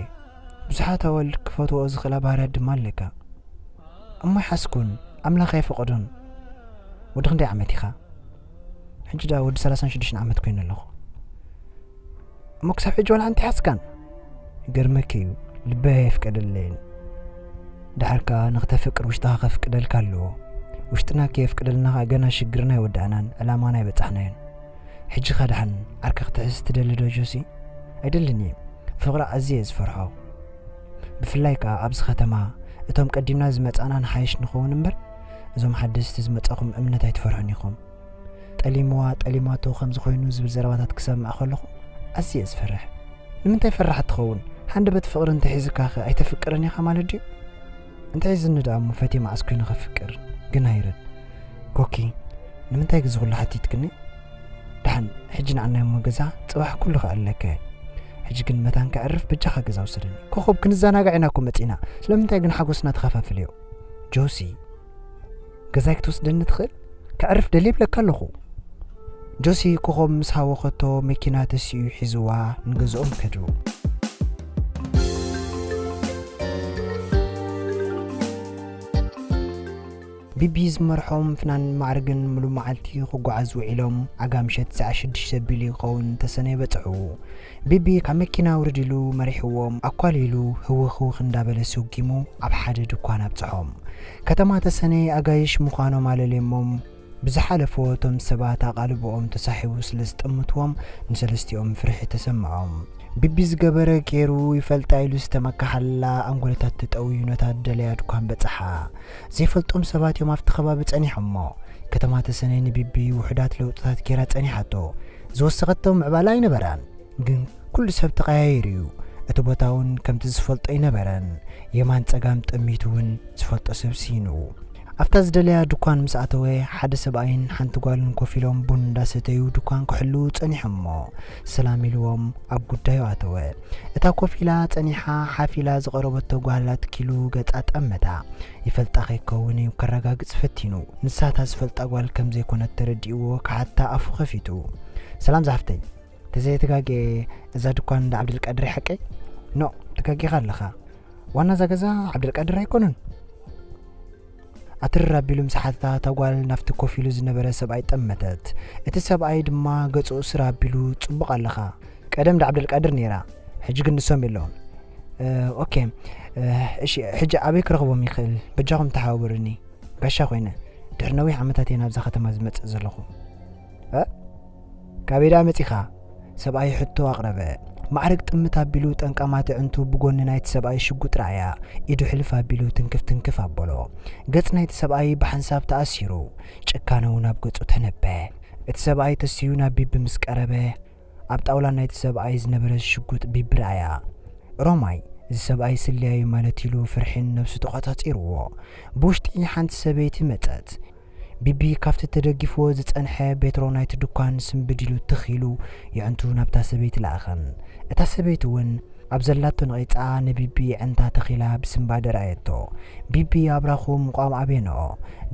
ብዙሓት ኣዋልድ ክፈትወኦ ዝኽእላ ባህርያት ድማ ኣለካ። እሞ ኣይሓዝኩን፣ ኣምላኽ ኣይፈቐዶን። ወዲ ክንደይ ዓመት ኢኻ? ሕጂ ደኣ ወዲ ሰላሳን ሽዱሽተን ዓመት ኮይነ ኣለኹ። እሞ ክሳብ ሕጂ ዋላ ሓንቲ ኣይሓዝካን? ይገርመኪ እዩ፣ ልበይ ኣየፍቀደለይን። ደሓር ከኣ ንኽተፍቅር ውሽጥኻ ከፍቅደልካ ኣለዎ። ውሽጥና ከየፍቅደልና ከኣ ገና ሽግርና ኣይወዳእናን፣ ዕላማና ኣይበጻሕናዮን። ሕጂ ከ ደሓን ዓርኪ ክትሕዝ ትደሊ ዶ ጆሲ? ኣይደልን እየ። ፍቕሪ ኣዝየ እየ ዝፈርሖ። ብፍላይ ከኣ ኣብዚ ከተማ እቶም ቀዲምና ዝመጻና ንሓይሽ ንኸውን እምበር፣ እዞም ሓደስቲ ዝመጻኹም እምነት ኣይትፈርሑን ኢኹም። ጠሊምዋ ጠሊማቶ ከምዚ ኮይኑ ዝብል ዘረባታት ክሰምዕ ከለኹ ኣዝየ እየ ዝፈርሕ። ንምንታይ ፈራሕ ትኸውን? ሃንደበት ፍቕሪ እንተሒዝካ ከ ኣይተፍቅርን ኢኻ ማለት ድዩ? እንተሒዝኒ ደኣ እሞ ፈትየ መዓስ ኮይኑ ከፍቅር? ግን ኣይረን። ኮኪ፣ ንምንታይ ግዜ ኩሉ ሓቲትክኒ? ደሓን ሕጂ ንዓናይ እሞ ገዛ፣ ጽባሕ ኩሉ ከኣለከ። ሕጂ ግን መታን ከዕርፍ በጃኻ ገዛ ውሰደኒ። ኮኾብ፣ ክንዘናጋዕ ኢና እኮ መጺና። ስለምንታይ ግን ሓጎስና ትኸፋፍልዮ? ጆሲ፣ ገዛይ ክትወስደኒ ትኽእል? ከዕርፍ ደልየ ይብለካ ኣለኹ። ጆሲ ኮኾብ ምስ ሃወኸቶ መኪና ተሲኡ ሒዝዋ ንገዝኦም ከዱ። ቢቢ ዝመርሖም ፍናን ማዕርግን ሙሉ መዓልቲ ክጓዓዙ ውዒሎም፣ ኣጋ ምሸት ሰዓት ሽዱሽተ ቢሉ ይኸውን ተሰነይ በጽሑ። ቢቢ ካብ መኪና ውርድ ኢሉ መሪሕዎም ኣኳሊሉ ህውኽ ህውኽ እንዳበለ ሰጒሙ ኣብ ሓደ ድኳን ኣብጽሖም። ከተማ ተሰነይ ኣጋይሽ ምዃኖም ኣለልየሞም ብዝሓለፎ እቶም ሰባት ኣቓልቦኦም ተሳሒቡ ስለ ዝጠምትዎም ንሰለስቲኦም ፍርሒ ተሰምዖም። ቢቢ ዝገበረ ገይሩ ይፈልጣ ኢሉ ዝተመካሓላ ኣንጎለታት ተጠውዩ ነታ ደለያ ድኳን በጽሓ። ዘይፈልጦም ሰባት እዮም ኣብቲ ከባቢ ጸኒሖሞ። ከተማ ተሰነይ ንቢቢ ውሑዳት ለውጥታት ገይራ ጸኒሓቶ። ዝወሰኸቶ ምዕባላ ኣይነበራን። ግን ኩሉ ሰብ ተቐያይሩ እዩ። እቲ ቦታ እውን ከምቲ ዝፈልጦ ኣይነበረን። የማን ጸጋም ጠሚቱ እውን ዝፈልጦ ሰብ ስኢኑ። ኣብታ ዝደለያ ድኳን ምስ ኣተወ፣ ሓደ ሰብኣይን ሓንቲ ጓልን ኮፍ ኢሎም ቡን እንዳሰተዩ ድኳን ክሕልዉ ጸኒሖሞ። ሰላም ኢልዎም ኣብ ጉዳዩ ኣተወ። እታ ኮፍ ኢላ ጸኒሓ ሓፍ ኢላ ዝቐረበቶ ጓል ኣትኪሉ ገጻ ጠመታ። ይፈልጣ ከይከውን እዩ ከረጋግጽ ፈቲኑ። ንሳ እታ ዝፈልጣ ጓል ከም ዘይኮነት ተረዲእዎ ክሓታ ኣፉ ከፊቱ። ሰላም ዝሓፍተይ፣ ተዘይተጋግየ እዛ ድኳን እንዳ ዓብደልቃድር እያ ሓቀይ? ኖ፣ ተጋጊኻ ኣለኻ። ዋና እዛ ገዛ ዓብደልቃድር ኣይኮነን። ኣትርር ኣቢሉ ምስ ሓተታ እታ ጓል ናብቲ ኮፍ ኢሉ ዝነበረ ሰብኣይ ጠመተት። እቲ ሰብኣይ ድማ ገጹ እስር ኣቢሉ ጽቡቕ ኣለኻ። ቀደም እንዳ ዓብደልቃድር ነይራ፣ ሕጂ ግን ንሶም የለውን። እ፣ ኦኬ፣ እ፣ እሺ፣ ሕጂ ኣበይ ክረኽቦም ይኽእል? በጃኹም ተሓባበሩኒ። ጋሻ ኮይነ፣ ድሕሪ ነዊሕ ዓመታት እየ ናብዛ ከተማ ዝመጽእ ዘለኹ። እ? ካበይ ደኣ መጺኻ? ሰብኣይ ሕቶ ኣቕረበ። ማዕረግ ጥምት ኣቢሉ ጠንቃማት ኣዕንቱ ብጎኒ ናይቲ ሰብኣይ ሽጉጥ ረኣያ። ኢዱ ሕልፍ ኣቢሉ ትንክፍ ትንክፍ ኣበሎ። ገጽ ናይቲ ሰብኣይ ብሓንሳብ ተኣሲሩ። ጭካነ እውን ኣብ ገጹ ተነበ። እቲ ሰብኣይ ተሲኡ ናብ ቢቢ ምስ ቀረበ፣ ኣብ ጣውላ ናይቲ ሰብኣይ ዝነበረ ሽጉጥ ቢቢ ረኣያ። ሮማይ፣ እዚ ሰብኣይ ስለያ እዩ ማለት ኢሉ ፍርሒን ነብሱ ተቖጻጺርዎ። ብውሽጢ ሓንቲ ሰበይቲ መጸት። ቢቢ ካብቲ ተደጊፍዎ ዝጸንሐ ቤትሮ ናይቲ ድኳን ስምብድ ኢሉ ትኽ ኢሉ የዕንቱ ናብታ ሰበይቲ ለኣኸን። እታ ሰበይቲ እውን ኣብ ዘላቶ ነቒጻ ንቢቢ የዕንታ ተኺላ ብስንባደ ረኣየቶ። ቢቢ ኣብራኹ ምቋም ኣቤንኦ።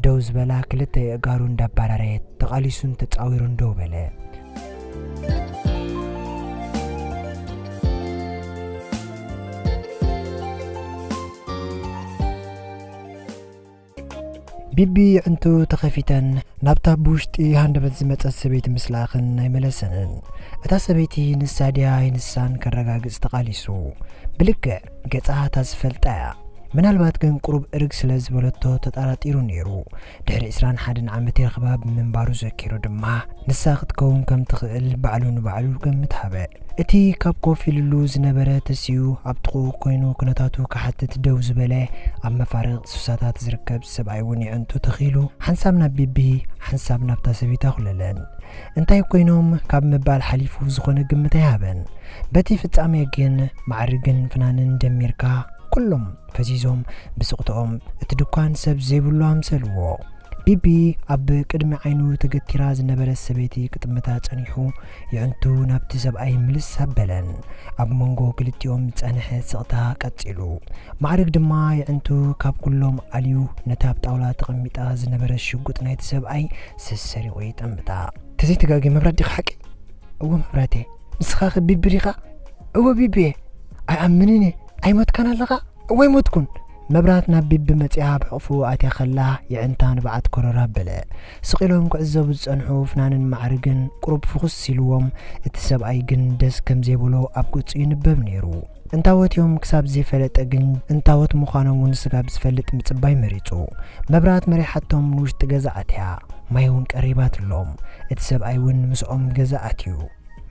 ደው ዝበላ ክልተ የእጋሩ እንዳባራረየት ተቓሊሱን ተጻዊሩን ደው በለ። ቢቢ የዕንቱ ተኸፊተን ናብታ ብውሽጢ ሃንደበት ዝመጸት ሰበይቲ ምስ ለኣኸን ኣይመለሰንን። እታ ሰበይቲ ንሳ ድያ ኣይንሳን ከረጋግጽ ተቓሊሱ። ብልክዕ ገጻ እታ ዝፈልጣ እያ። ምናልባት ግን ቁሩብ እርግ ስለ ዝበለቶ ተጠራጢሩ ነይሩ። ድሕሪ ዕስራን ሓደን ዓመት ይረኽባ ብምንባሩ ዘኪሩ ድማ፣ ንሳ ክትከውን ከም ትኽእል ባዕሉ ንባዕሉ ገምት ሃበ። እቲ ካብ ኮፍ ኢልሉ ዝነበረ ተሲኡ ኣብ ጥቕኡ ኮይኑ ኩነታቱ ክሓትት ደው ዝበለ፣ ኣብ መፋርቕ ሱሳታት ዝርከብ ሰብኣይ እውን የዕንቱ ተኺሉ፣ ሓንሳብ ናብ ቢቢ፣ ሓንሳብ ናብታ ሰበይቲ ኣኹለለን። እንታይ ኮይኖም ካብ ምባል ሓሊፉ ዝኾነ ግምት ኣይሃበን። በቲ ፍጻሜ ግን ማዕርግን ፍናንን ደሚርካ፣ ኩሎም ፈዚዞም ብስቕትኦም እቲ ድኳን ሰብ ዘይብሉ ኣምሰልዎ። ቢቢ ኣብ ቅድሚ ዓይኑ ተገቲራ ዝነበረት ሰበይቲ ክጥምታ ጸኒሑ፣ የዕንቱ ናብቲ ሰብኣይ ምልስ ኣበለን። ኣብ መንጎ ክልቲኦም ዝጸንሐ ስቕታ ቀጺሉ። ማዕርግ ድማ የዕንቱ ካብ ኩሎም ኣልዩ ነታ ኣብ ጣውላ ተቐሚጣ ዝነበረት ሽጉጥ ናይቲ ሰብኣይ ሰሰሪቑ ይጠምታ። "ተዘይተጋጊ መብራት ዲኻ ሓቂ?" "እወ መብራቴ። ንስኻ ከ ቢቢ ዲኻ?" "እወ ቢቢ እየ። ኣይኣምንን እየ። ኣይሞትካን ኣለኻ?" "እወ ኣይሞትኩን።" መብራት ናብ ቢቢ መጺኣ ብሕቕፉ ኣትያ ከላ የዕንታ ንብዓት ኮረር ኣበለ። ስቕ ኢሎም ክዕዘቡ ዝጸንሑ ፍናንን ማዕርግን ቁሩብ ፍኹስ ኢልዎም፣ እቲ ሰብኣይ ግን ደስ ከም ዘይብሎ ኣብ ገጹ ይንበብ ነይሩ። እንታወት እዮም ክሳብ ዘይፈለጠ ግን እንታወት ምዃኖም እውን ስጋብ ዝፈልጥ ምጽባይ መሪጹ። መብራት መሪሓቶም ንውሽጢ ገዛ ኣትያ። ማይ እውን ቀሪባትሎም። እቲ ሰብኣይ እውን ምስኦም ገዛ ኣትዩ።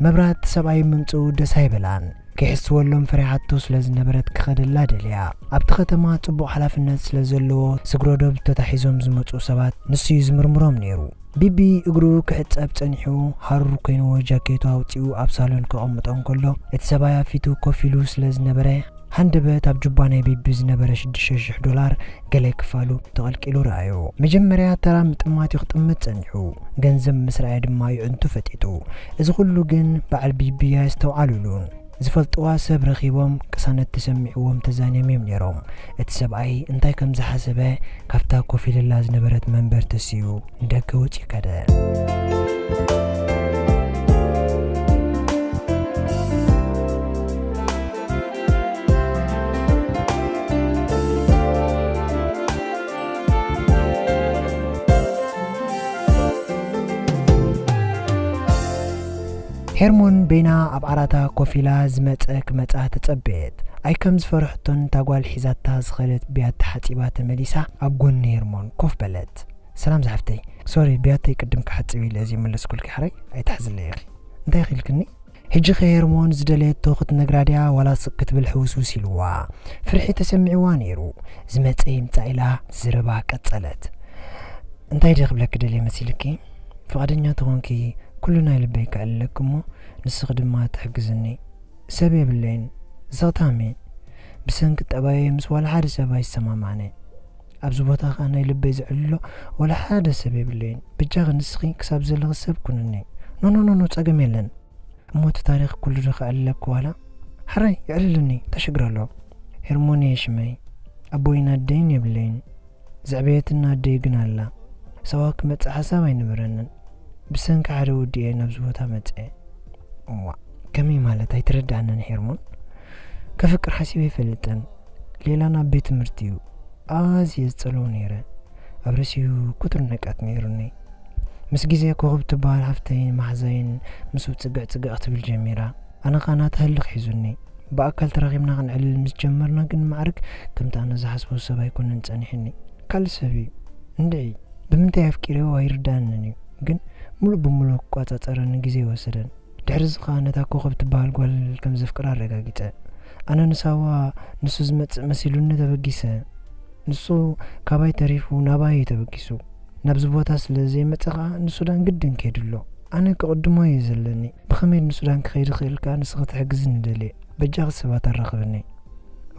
መብራት ሰብኣይ ምምጽኡ ደስ ኣይበላን። ከይሕስወሎም ፈሪሓቶ ስለ ዝነበረት ክኸደላ ደልያ። ኣብቲ ከተማ ጽቡቕ ሓላፍነት ስለ ዘለዎ ስግረዶብ ተታሒዞም ዝመጹ ሰባት ንሱ እዩ ዝምርምሮም ነይሩ። ቢቢ እግሩ ክሕጸብ ጸኒሑ ሃሩር ኮይንዎ ጃኬቱ ኣውጺኡ ኣብ ሳሎን ከቐምጦ እንከሎ እቲ ሰብኣይ ኣብ ፊቱ ኮፍ ኢሉ ስለ ዝነበረ ሃንደበት ኣብ ጁባ ናይ ቢቢ ዝነበረ ሽዱሽተ ሽሕ ዶላር ገለ ክፋሉ ተቐልቂሉ ረኣዮ። መጀመርያ ተራ ምጥማት እዩ ክጥምት ጸኒሑ፣ ገንዘብ ምስ ረኣየ ድማ ይዕንቱ ፈጢጡ። እዚ ኩሉ ግን በዓል ቢቢ ኣየስተውዓሉሉን። ዝፈልጥዋ ሰብ ረኺቦም ቅሳነት ተሰሚዕዎም ተዛንዮም እዮም ነይሮም። እቲ ሰብኣይ እንታይ ከም ዝሓሰበ ካብታ ኮፍ ኢልላ ዝነበረት መንበር ተሲኡ ንደገ ወጺኡ ከደ። ሄርሞን በይና ኣብ ዓራታ ኮፍ ኢላ ዝመጸ ክመጻ ተጸበየት። ኣይ ከም ዝፈርሕቶን እታ ጓል ሒዛታ ዝኸደት ብያቲ ሓጺባ ተመሊሳ ኣብ ጎኒ ሄርሞን ኮፍ በለት። "ሰላም ዝሓፍተይ፣ ሶሪ ብያተይ ቅድም ክሓጽብ ኢለ ዘይመለስኩልኪ፣ ሓራይ ኣይትሓዝለይ ኢኺ። እንታይ ኢኺ ኢልክኒ?" ሕጂ ከ ሄርሞን ዝደለየቶ ክትነግራ ድያ ዋላ ስቕ ክትብል ሕውስውስ ኢልዋ? ፍርሒ ተሰሚዕዋ ነይሩ። ዝመጸ ይምጻእ ኢላ ዝረባ ቀጸለት። "እንታይ ድየ ክብለኪ ደልየ መሲልኪ? ፍቓደኛ ተኾንኪ ኩሉ ናይ ልበይ ከዕልለኪ እሞ ንስኺ ድማ ትሕግዝኒ። ሰብ የብለይን። ዝኽታሚ ብሰንኪ ጠባየይ ምስ ዋላ ሓደ ሰብ ኣይሰማማዕን እየ። ኣብዚ ቦታ ኸኣ ናይ ልበይ ዘዕልሎ ዋላ ሓደ ሰብ የብለይን። በጃኺ ንስኺ ክሳብ ዘለኺ ሰብ ኩንኒ። ኖ፣ ኖ፣ ኖ፣ ኖ፣ ጸገም የለን። እሞ እቲ ታሪኽ ኩሉ ዶ ከዕልለኪ ዋላ?" "ሓራይ የዕልልኒ፣ እንታይ ሽግር ኣለዎ?" "ሄርሞን እየ ሽመይ። ኣቦይን ኣደይን የብለይን። ዘዕበየትና ኣደይ ግን ኣላ። ሳዋ ክመጽእ ሓሳብ ኣይነበረንን። ብሰንኪ ሓደ ወዲ እየ ናብዚ ቦታ መጽአ።" "እዋእ፣ ከመይ ማለት? ኣይተረድኣንን ሄርሞን። ከፍቅር ሓሲበ ኣይፈልጥን። ሌላ ናብ ቤት ትምህርቲ እዩ ኣዝየ ዝጸልኦ ነይረ። ኣብ ርእሲኡ ክቱር ንዕቀት ነይሩኒ። ምስ ግዜ ኮኸብ ትበሃል ሓፍተይን መሓዛይን ምስኡ ጽግዕ ጽግዕ ክትብል ጀሚራ። ኣነ ኸኣ ናታ ህልኽ ሒዙኒ። ብኣካል ተራኺብና ክንዕልል ምስ ጀመርና ግን ማዕርግ ከምቲ ኣነ ዝሓስቦ ሰብ ኣይኮነን ጸኒሕኒ። ካልእ ሰብ እዩ። እንድዒ ብምንታይ ኣፍቂረዮ ኣይርድኣንን እዩ፣ ግን ሙሉእ ብሙሉእ ክቋጻጸረኒ ግዜ ኣይወሰደን። ድሕሪ እዚ ኸኣ ነታ ኮኸብ ትበሃል ጓል ከም ዘፍቅራ ኣረጋጊጸ። ኣነ ንሳዋ ንሱ ዝመጽእ መሲሉኒ ተበጊሰ። ንሱ ካባይ ተሪፉ ናባይ እዩ ተበጊሱ። ናብዚ ቦታ ስለ ዘይመጸ ኸኣ ንሱዳን ግድን ከይዱ ኣሎ። ኣነ ክቕድሞ እዩ ዘለኒ። ብኸመይ ንሱዳን ክኸይድ ይኽእል ከኣ ንስኺ ትሕግዝኒ ደልየ። በጃኺ ሰባት ኣራኽብኒ።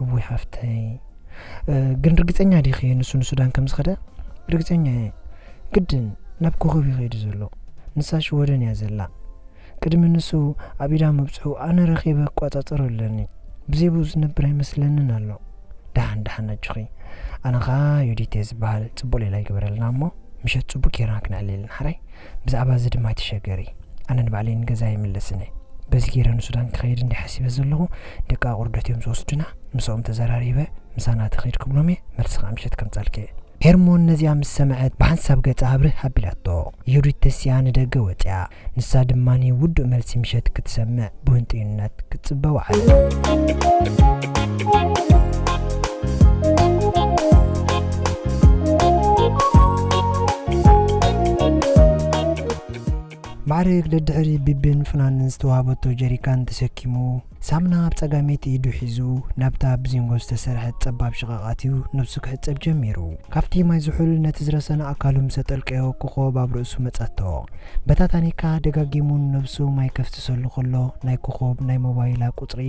እውይ ሓፍተይ፣ እ፣ ግን ርግጸኛ ዲኺ ንሱ ንሱዳን ከም ዝኸደ?" "ርግጸኛ እየ። ግድን ናብ ኮኸብ እዩ ከይዱ ዘሎ። ንሳ ሽወደን እያ ዘላ። ቅድሚ ንሱ ኣብ ኢዳ ምብጽሑ ኣነ ረኺበ ክቋጻጸሮ ኣለኒ። ብዘይ ብኡ ዝነብር ኣይመስለንን ኣሎ። ደሓን፣ ደሓን ኣጆኺ። ኣነ ኸኣ ዮዲት እየ ዝበሃል። ጽቡቕ ሌላ ይግበረልና እሞ ምሸት ጽቡቕ ጌርና ክነዕልል ንሓራይ። ብዛዕባ እዚ ድማ ኣይትሸገሪ። ኣነ ንባዕለይ ንገዛ ይምለስን እየ። በዚ ጌረ ንሱዳን ክኸይድ እንዲ ሓሲበ ዘለኹ፣ ደቂ ኣቑርደት እዮም ዝወስዱና። ምስኦም ተዘራሪበ ምሳና ትኸይድ ክብሎም እየ። መልሲ ኸኣ ምሸት ከምጻልኪ እየ።" ሄርሞን ነዚኣ ምስ ሰምዐት ብሓንሳብ ገጻ ኣብርህ ኣቢላቶ። ዮዲት ተሲኣ ንደገ ወጺኣ። ንሳ ድማ ውዱእ መልሲ ምሸት ክትሰምዕ ብህንጥዩነት ክትጽበ ወዓለት። ማዕረግ ደድሕሪ ቢብን ፍናንን ዝተዋህበቶ ጀሪካን ተሰኪሙ፣ ሳምና ኣብ ጸጋመይቲ ኢዱ ሒዙ፣ ናብታ ብዚንጎ ዝተሰርሐት ጸባብ ሽቓቕ ኣትዩ ነብሱ ክሕጸብ ጀሚሩ። ካብቲ ማይ ዝሑል ነቲ ዝረሰነ ኣካሉ ምስ ኣጠልቀዮ፣ ኮኾብ ኣብ ርእሱ መጸቶ። በታ ታኒካ ደጋጊሙ ንነብሱ ማይ ከፍስሰሉ ከሎ፣ ናይ ኮኾብ ናይ ሞባይላ ቁጽሪ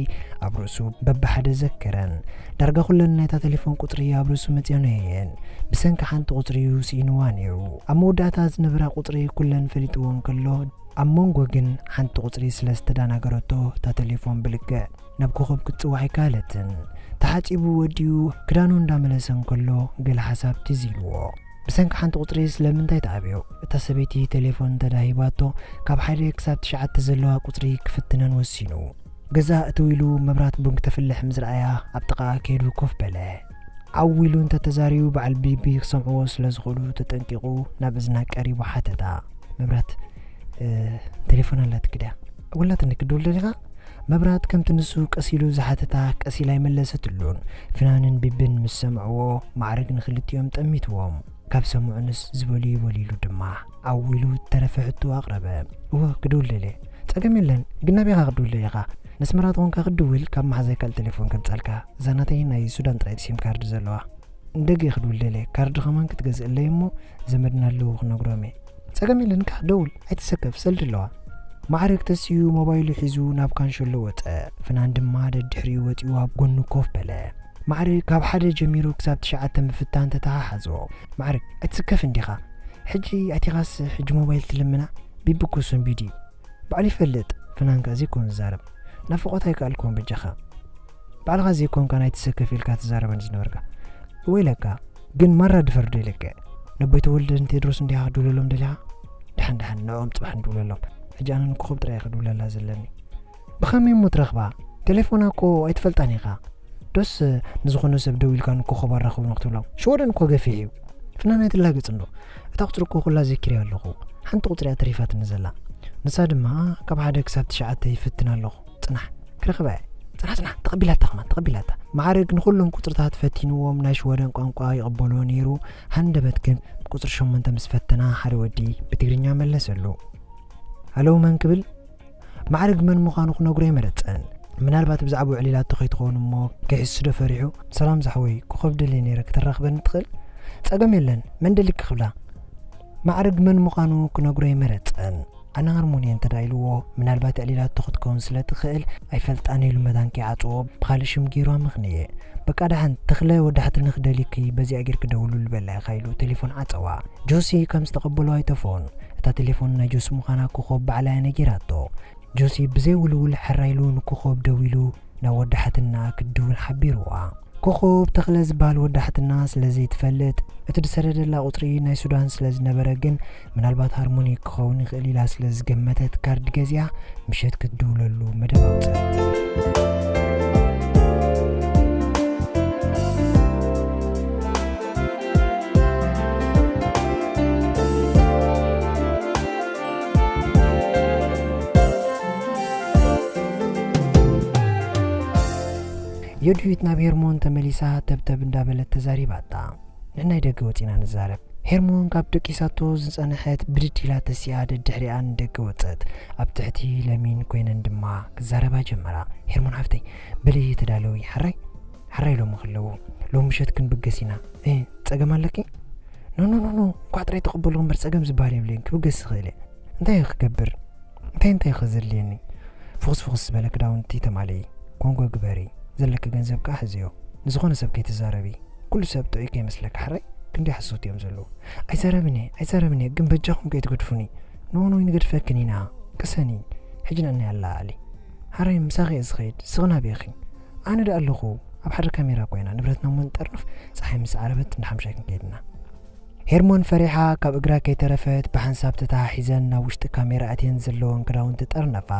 ኣብ ርእሱ በብሓደ ዘከረን። ዳርጋ ኩለን ናይታ ቴሌፎን ቁጽሪ ኣብ ርእሱ መጺኦን እየን። ብሰንኪ ሓንቲ ቁጽሪ እዩ ስኢንዋ ነይሩ። ኣብ መወዳእታ ዝነበራ ቁጽሪ ኩለን ፈሊጥዎ እንከሎ፣ ኣብ መንጎ ግን ሓንቲ ቁጽሪ ስለ ዝተዳናገረቶ፣ እታ ቴሌፎን ብልክዕ ናብ ኮኾብ ክትጽዋዕ ኣይከኣለትን። ተሓጺቡ ወዲኡ ክዳኑ እንዳመለሰ እንከሎ፣ ገለ ሓሳብ ትዝ ኢልዎ። ብሰንኪ ሓንቲ ቁጽሪ ስለምንታይ ተኣብዮ? እታ ሰበይቲ ቴሌፎን እንተዳሂባቶ፣ ካብ ሓደ ክሳብ ትሽዓተ ዘለዋ ቁጽሪ ክፍትነን ወሲኑ። ገዛ እትው ኢሉ መብራት ቡን ክተፍልሕ ምስ ረኣያ፣ ኣብ ጥቓኣ ከይዱ ኮፍ በለ። ዓው ኢሉ እንተተዛሪቡ፣ በዓል ቢቢ ክሰምዕዎ ስለ ዝኽእሉ ተጠንቂቑ ናብ እዝና ቀሪቡ ሓተታ። "መብራት፣ እ፣ ቴሌፎን ኣላትኪ ድያ? ወላትኒ ክድውል ደሊኻ?" መብራት ከምቲ ንሱ ቀስ ኢሉ ዝሓተታ ቀስ ኢላ ኣይመለሰትሉን። ፍናንን ቢብን ምስ ሰምዕዎ፣ ማዕረግ ንኽልቲኦም ጠሚትዎም። ካብ ሰምዑንስ ዝበሉ ይበሉ ኢሉ ድማ ዓው ኢሉ እተረፈ ሕቶ ኣቕረበ። "እወ፣ ክድውል ደልየ። ጸገም የለን፣ ግን ናበይ ኢኻ ክድውል ደሊኻ? ነስመራ ተኾንካ ክትድውል፣ ካብ መሓዛይ ካልእ ቴሌፎን ከምጻልካ። እዛ ናተይ ናይ ሱዳን ጥራይ ሲም ካርድ ዘለዋ። ንደገ እየ ክድውል ደልየ። ካርድ ከማን ክትገዝእለይ እሞ ዘመድና ኣለዉ ክነግሮም እየ። ጸገም የለን፣ እንካ ደውል፣ ኣይትሰከፍ፣ ሰልዲ ኣለዋ።" ማዕረግ ተሲኡ ሞባይሉ ሒዙ ናብ ካንሸሎ ወጸ። ፍናን ድማ ደድሕሪኡ ወጺኡ ኣብ ጎኑ ኮፍ በለ። ማዕረግ ካብ ሓደ ጀሚሩ ክሳብ ትሽዓተ ምፍታን ተተሓሓዞ። "ማዕረግ፣ ኣይትስከፍ እንዲኻ? ሕጂ ኣቲኻስ ሕጂ ሞባይል ትልምና? ቢቢ እኮ ሰንቢዱ እዩ። ባዕሉ ይፈልጥ፣ ፍናን ከኣ ዘይኮን ዝዛረብ። ናፍቖት ኣይከኣልኩዎን በጃኻ። ባዕልኻ ዘይኮንካ ናይ ትሰከፍ ኢልካ ትዛረበኒ ዝነበርካ። ወይለካ፣ ግን ማራ ድፈር ዶ ኢለካ? ነቦይ ተወልደ ንቴድሮስ እንዲኻ ክድውለሎም ደሊኻ? ደሓን ደሓን፣ ንዕኦም ጽባሕ ንድውለሎም። ሕጂ ኣነ ንኮኾብ ጥራይ እየ ክድውለላ ዘለኒ። ብኸመይ እሞ ትረኽባ? ቴሌፎና እኮ ኣይትፈልጣን ኢኻ። ዶስ ንዝኾነ ሰብ ደው ኢልካ ንኮኾብ ኣራኽቡኒ ክትብሎም? ሽወደን እኮ ገፊሕ እዩ። ፍናን ኣይትላገጽ እንዶ። እታ ቁጽሪ እኮ ኩላ ዘኪረያ ኣለኹ። ሓንቲ ቁጽሪ እያ ተሪፋትኒ ዘላ። ንሳ ድማ ካብ ሓደ ክሳብ ትሽዓተ ይፍትን ኣለኹ። ጽናሕ፣ ክረኽባ እየ። ጽናሕ፣ ጽናሕ፣ ተቐቢላታ ከማን፣ ተቐቢላታ። ማዕረግ ንኹሎም ቁጽርታት ፈቲንዎም፣ ናይ ሽወደን ቋንቋ ይቕበሎ ነይሩ። ሃንደበት ግን ቁጽሪ ሸሞንተ ምስ ፈተና፣ ሓደ ወዲ ብትግርኛ መለሰሉ። ሃሎ መን ክብል? ማዕረግ መን ምዃኑ ክነግሮ ኣይመረጸን። ምናልባት ብዛዕባኡ ዕሊላቶ ከይትኸውን እሞ ከይሕስዶ ፈሪሑ፣ "ሰላም ዛሕወይ፣ ኮኾብ ደልየ ነይረ፣ ከተራኽበኒ ትኽእል?" "ጸገም የለን፣ መን ደሊክ?" ክብላ። ማዕረግ መን ምዃኑ ክነግሮ ኣይመረጸን። ኣነ ሃርሞኒ እየ እንተ ደኣ ኢልዎ፣ ምናልባት ኣዕሊላቶ ክትከውን ስለ ትኽእል፣ ኣይፈልጣን ኢሉ መታን ከይዓጽዎ ብኻልእ ሽም ገይሩ ኣመኽንየ። "በቃ ደሓን፣ ተኽለ ወዳሕትኒ ክደልየኪ በዚኣ ጌርኪ ደውልሉ በላ ኢኻ" ኢሉ ቴሌፎን ዓጸዋ። ጆሲ ከም ዝተቐበሎ ኣይጠፍኦን። እታ ቴሌፎን ናይ ጆሲ ምዃና ኮኾብ ባዕላ እያ ነጊራቶ። ጆሲ ብዘይ ውልውል ሕራይ ኢሉ ንኮኾብ ደዊሉ ናብ ወዳሕትና ክትድውል ሓቢርዋ። ኮኾብ ተኽለ ዝበሃል ወዳሕትና ስለ ዘይትፈልጥ፣ እቲ ዝሰደደላ ቁጽሪ ናይ ሱዳን ስለ ዝነበረ ግን፣ ምናልባት ሃርሞኒ ክኸውን ይኽእል ኢላ ስለ ዝገመተት ካርድ ገዚኣ ምሸት ክትድውለሉ መደብ ኣውጸት። ዮዲት ናብ ሄርሞን ተመሊሳ ተብተብ እንዳበለት ተዛሪባታ። "ንሕናይ ደገ ወጺና ንዛረብ።" ሄርሞን ካብ ደቂሳቶ ዝጸንሐት ብድድ ኢላ ተሲኣ ደድሕሪኣ ንደገ ወጸት። ኣብ ትሕቲ ለሚን ኮይነን ድማ ክዛረባ ጀመራ። "ሄርሞን ሓፍተይ፣ በሊ ተዳለዊ፣ ሓራይ፣ ሓራይ ሎሚ ከለዉ፣ ሎሚ ምሸት ክንብገስ ኢና። እ፣ ጸገም ኣለኪ?" "ኖ፣ ኖ፣ ኖ፣ ኖ፣ እንኳዕ ጥራይ ተቐበልኩ እምበር ጸገም ዝበሃል የብለይን፣ ክብገስ ይኽእል እየ። እንታይ እየ ክገብር? እንታይ፣ እንታይ እየ ከዘድልየኒ?" "ፍኹስ ፍኹስ ዝበለ ክዳውንቲ ተማልኢ፣ ኮንጎ ግበሪ፣ ዘለኪ ገንዘብ ከኣ ሕዝዮ። ንዝኾነ ሰብ ከይትዛረቢ፣ ኩሉ ሰብ ጥዑይ ከይመስለካ፣ ሕራይ ክንደይ ሓሰውቲ እዮም ዘለዉ። ኣይዛረብን እየ፣ ኣይዛረብን እየ፣ ግን በጃኹም ከይትገድፉኒ። ኖኖይ ንገድፈክን ኢና፣ ቅሰኒ። ሕጂ ንዕናይ ኣለዓዕሊ። ሕራይ ምሳኺ እየ ዝኸይድ፣ ስኽና ቤኺ። ኣነ ደኣ ኣለኹ፣ ኣብ ሓደ ካሜራ ኮይና ንብረትና እሞ ንጠርንፍ፣ ጸሓይ ምስ ዓረበት እንዳ ሓምሻይ ክንከይድ ኢና።" ሄርሞን ፈሪሓ ካብ እግራ ከይተረፈት ብሓንሳብ ተተሓሒዘን ናብ ውሽጢ ካሜራ ኣትየን ዘለወን ክዳውንቲ ጠርነፋ።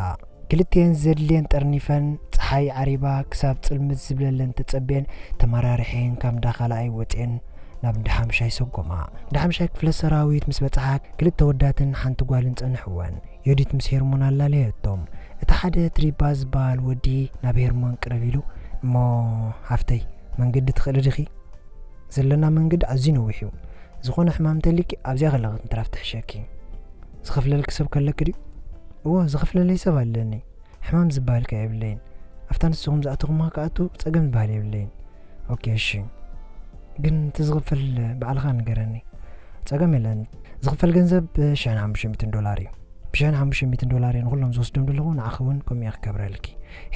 ክልቲኤን ዘድልየን ጠርኒፈን፣ ጸሓይ ዓሪባ ክሳብ ጽልምት ዝብለለን ተጸብየን፣ ተመራሪሐን ካብ እንዳ ካልኣይ ወጺኤን ናብ እንዳ ሓምሻይ ሰጎማ። እንዳ ሓምሻይ ክፍለ ሰራዊት ምስ በጽሓ፣ ክልተ ወዳትን ሓንቲ ጓልን ጸንሕወን። ዮዲት ምስ ሄርሞን ኣላለየቶም። እቲ ሓደ ትሪባ ዝበሃል ወዲ ናብ ሄርሞን ቅርብ ኢሉ፣ "እሞ ሓፍተይ፣ መንገዲ ትኽእሊ ዲኺ? ዘለና መንገዲ ኣዝዩ ነዊሕ እዩ። ዝኾነ ሕማም እንተልዩኪ ኣብዚኣ ከለኺ ክንትራፍ ትሕሸኪ። ዝኸፍለልኪ ሰብ ከለኪ ድዩ?" እዎ፣ ዝኸፍለለይ ሰብ ኣለኒ። ሕማም ዝበሃል ከ የብለይን። ኣብታ ንስኹም ዝኣተኹማ ክኣቱ ጸገም ዝበሃል የብለይን። ኦኬ፣ እሺ። ግን እቲ ዝኽፈል ባዕልኻ ንገረኒ። ጸገም የለን። ዝኽፈል ገንዘብ ሽሕን ሓሙሽተ ሚእትን ዶላር እዩ። ብሽሕን ሓሙሽተ ሚእትን ዶላር እየ ንኹሎም ዝወስዶም ዘለኹ፣ ንዓኺ እውን ከምኡ እየ ክገብረልኪ።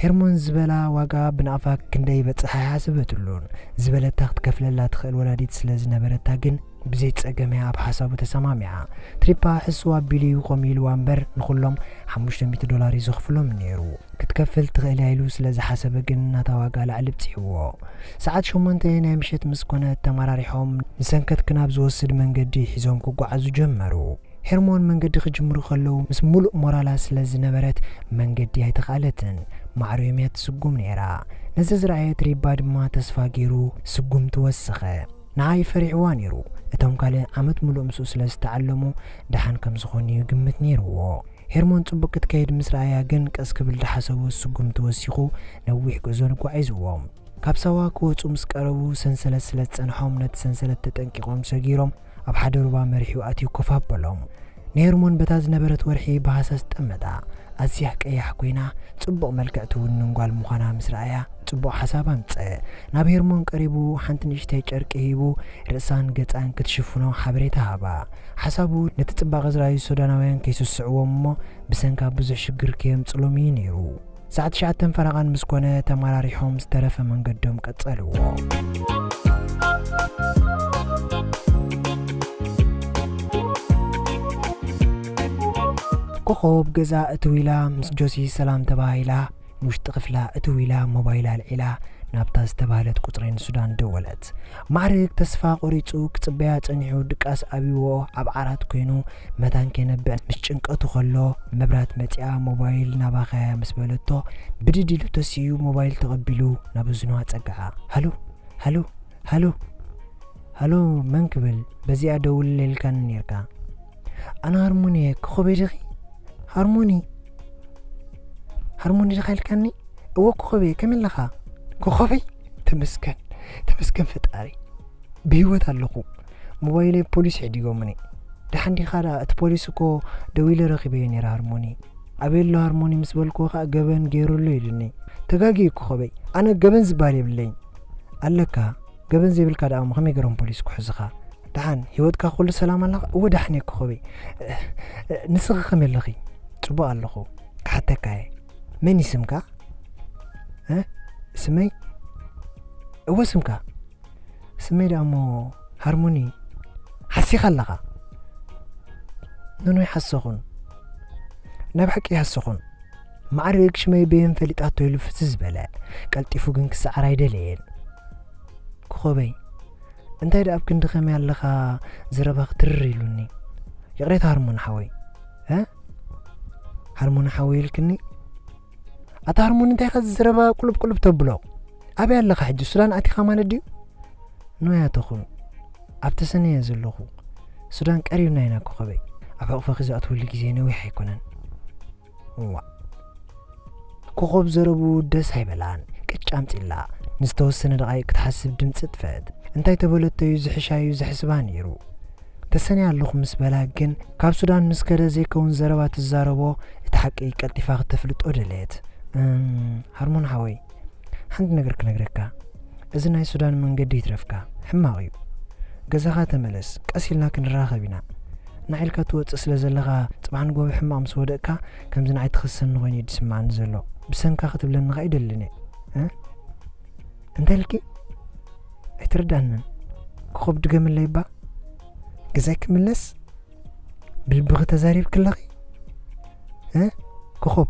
ሄርሞን ዝበላ ዋጋ ብናቕፋ ክንደይ ይበጽሕ ኣይሓሰበትሉን። ዝበለታ ክትከፍለላ ትኽእል ወላዲት ስለ ዝነበረታ ግን ብዘይ ጸገም እያ ኣብ ሓሳቡ ተሰማሚዓ። ትሪፓ ሕስው ኣቢሉ እዩ ከምኡ ኢልዋ እምበር ንኹሎም ሓሙሽተ ሚእቲ ዶላር እዩ ዘኽፍሎም ነይሩ። ክትከፍል ትኽእል እያ ኢሉ ስለ ዝሓሰበ ግን ናታ ዋጋ ላዕሊ ብጺሕዎ። ሰዓት ሸሞንተ ናይ ምሸት ምስ ኮነ ተመራሪሖም ንሰንከት ክናብ ዝወስድ መንገዲ ሒዞም ክጓዓዙ ጀመሩ። ሄርሞን መንገዲ ክጅምሩ ከለዉ ምስ ሙሉእ ሞራላ ስለ ዝነበረት መንገዲ ኣይተኻለትን። ማዕሪዮም እያ ትስጉም ነይራ። ነዚ ዝረኣየ ትሪፓ ድማ ተስፋ ገይሩ ስጉምቲ ወሰኸ። ንዓይ ፈሪሕዋ ነይሩ። እቶም ካልእ ዓመት ሙሉእ ምስኡ ስለ ዝተዓለሙ ደሓን ከም ዝኾኑ እዩ ግምት ነይርዎ። ሄርሞን ጽቡቕ ክትከይድ ምስ ረኣያ ግን ቀስ ክብል ዝሓሰቦ ስጉምቲ ወሲኹ ነዊሕ ጉዕዞ ንጓዒዝዎም። ካብ ሳዋ ክወጹ ምስ ቀረቡ ሰንሰለት ስለ ዝጸንሖም ነቲ ሰንሰለት ተጠንቂቖም ሰጊሮም ኣብ ሓደ ሩባ መሪሑ ኣትዩ ኮፍ ኣበሎም። ንሄርሞን በታ ዝነበረት ወርሒ ብሃሳስ ጠመታ። ኣዝያ ቀያሕ ኮይና ጽቡቕ መልክዕ ትውንን ጓል ምዃና ምስ ረኣያ ጽቡቕ ሓሳብ ኣምጸ። ናብ ሄርሞን ቀሪቡ ሓንቲ ንእሽተይ ጨርቂ ሂቡ ርእሳን ገጻን ክትሽፍኖ ሓበሬታ ሃባ። ሓሳቡ ነቲ ጽባቐ ዝረኣዩ ሱዳናውያን ከይስስዕዎም እሞ ብሰንካ ብዙሕ ሽግር ከየምጽሎም እዩ ነይሩ። ሰዓት ትሽዓተን ፈረቓን ምስ ኮነ ተመራሪሖም ዝተረፈ መንገዶም ቀጸልዎ። ኮኾብ ገዛ እትው ኢላ ምስ ጆሲ ሰላም ተባሂላ ንውሽጢ ክፍላ እትው ኢላ ሞባይል ኣልዒላ ናብታ ዝተባህለት ቁጽሪ ንሱዳን ደወለት። ማዕርግ ተስፋ ቆሪጹ ክጽበያ ጸኒሑ ድቃስ ኣብይዎ ኣብ ዓራት ኮይኑ መታን ከይነብዕ ምስ ጭንቀቱ ከሎ መብራት መጺኣ ሞባይል ናባኻያ ምስ በለቶ ብድድ ኢሉ ተሲኡ ሞባይል ተቐቢሉ ናብ እዝኑ ኣጸግዓ። ሃሎ ሃሎ ሃሎ ሃሎ መን ክብል በዚኣ ደውል ኢልካኒ ነርካ። ኣነ ሃርሞኒ እየ። ኮኾበይ ዲኺ? ሃርሞኒ ሃርሞኒ ዲኻ ኢልካኒ? እወ ኮኾበይ፣ ከመይ ኣለኻ? ኮኾበይ? ተመስገን ተመስገን ፈጣሪ ብህይወት ኣለኹ። ሞባይለይ ፖሊስ ሕዲጎምኒ። ደሓን ዲኻ ደኣ? እቲ ፖሊስ እኮ ደዊለ ረኺበዮ ነይረ ሃርሞኒ። ኣበይ ኣሎ ሃርሞኒ ምስ በልክዎ ኸኣ ገበን ገይሩ ኣሎ ኢሉኒ። ተጋግየ ኮኾበይ፣ ኣነ ገበን ዝበሃል የብለይን። ኣለካ ገበን ዘይብልካ ደኣ እሞ ከመይ ገይሮም ፖሊስ ክሕዙኻ? ደሓን ህይወትካ ኩሉ ሰላም ኣለኻ? እወ ደሓን እየ ኮኾበይ። ንስኺ ከመይ ኣለኺ? ጽቡቕ ኣለኹ። ክሓተካ እየ። መን እዩ ስምካ? እ? ስመይ? እወ ስምካ? ስመይ ደኣ እሞ ሃርሞኒ። ሓሲኻ ኣለኻ። ኖኖ ይሓሰኹን። ናይ ብሓቂ ይሓሰኹን። ማዕርግ ሽመይ በየን ፈሊጣቶ ኢሉ ፍዝዝ በለ። ቀልጢፉ ግን ክሰዓር ኣይደለየን። ኮኾበይ፣ እንታይ ደኣ ኣብ ክንዲ ከመይ ኣለኻ ዘረባኺ ትርር ኢሉኒ። ይቕሬታ ሃርሞን ሓወይ። እ? ሃርሞን ሓወይ ኢልክኒ? ኣታ ሃርሞን እንታይ ኢኻ እዚ ዘረባ ቁልብ ቁልብ ተብሎ? ኣበይ ኣለኻ ሕጂ? ሱዳን ኣቲኻ ማለት ድዩ? ንዋያ ተኹን። ኣብ ተሰነየ ዘለኹ። ሱዳን ቀሪብና ኢና ኮኾበይ። ኣብ ሕቑፈኺ ዝኣትወሉ ግዜ ነዊሕ ኣይኮነን። እዋ። ኮኾብ ዘረቡ ደስ ኣይበላን። ቅጭ ኣምጺላ። ንዝተወሰነ ደቓይቕ ክትሓስብ ድምጺ ጥፈት። እንታይ ተበለቶ እዩ ዝሕሻ እዩ ዘሕስባ ነይሩ። ተሰንያ ኣለኹ ምስ በላ ግን ካብ ሱዳን ምስ ከደ ዘይከውን ዘረባ ትዛረቦ እቲ ሓቂ ቀልጢፋ ክተፍልጦ ደለየት። እም፣ ሃርሞን ሓወይ፣ ሓንቲ ነገር ክነግረካ። እዚ ናይ ሱዳን መንገዲ ይትረፍካ፣ ሕማቕ እዩ። ገዛኻ ተመለስ፣ ቀስ ኢልና ክንራኸብ ኢና። ንዓይልካ ትወጽእ ስለ ዘለኻ ጽባሕ ንጎሆ ሕማቕ ምስ ወደቅካ ከምዚ ንዓይ ትኸሰኒ ኮይኑ እዩ ዝስምዓኒ ዘሎ። ብሰንካ ክትብለኒ ኸኣ ይደልን እየ። እ? እንታይ ኢልኪ? ኣይትርዳንን። ኮኾብ ድገምለይ እባ። ገዛይ ክምለስ? ብልብኺ ተዛሪብኪ ኣለኺ? እ? ኮኾብ።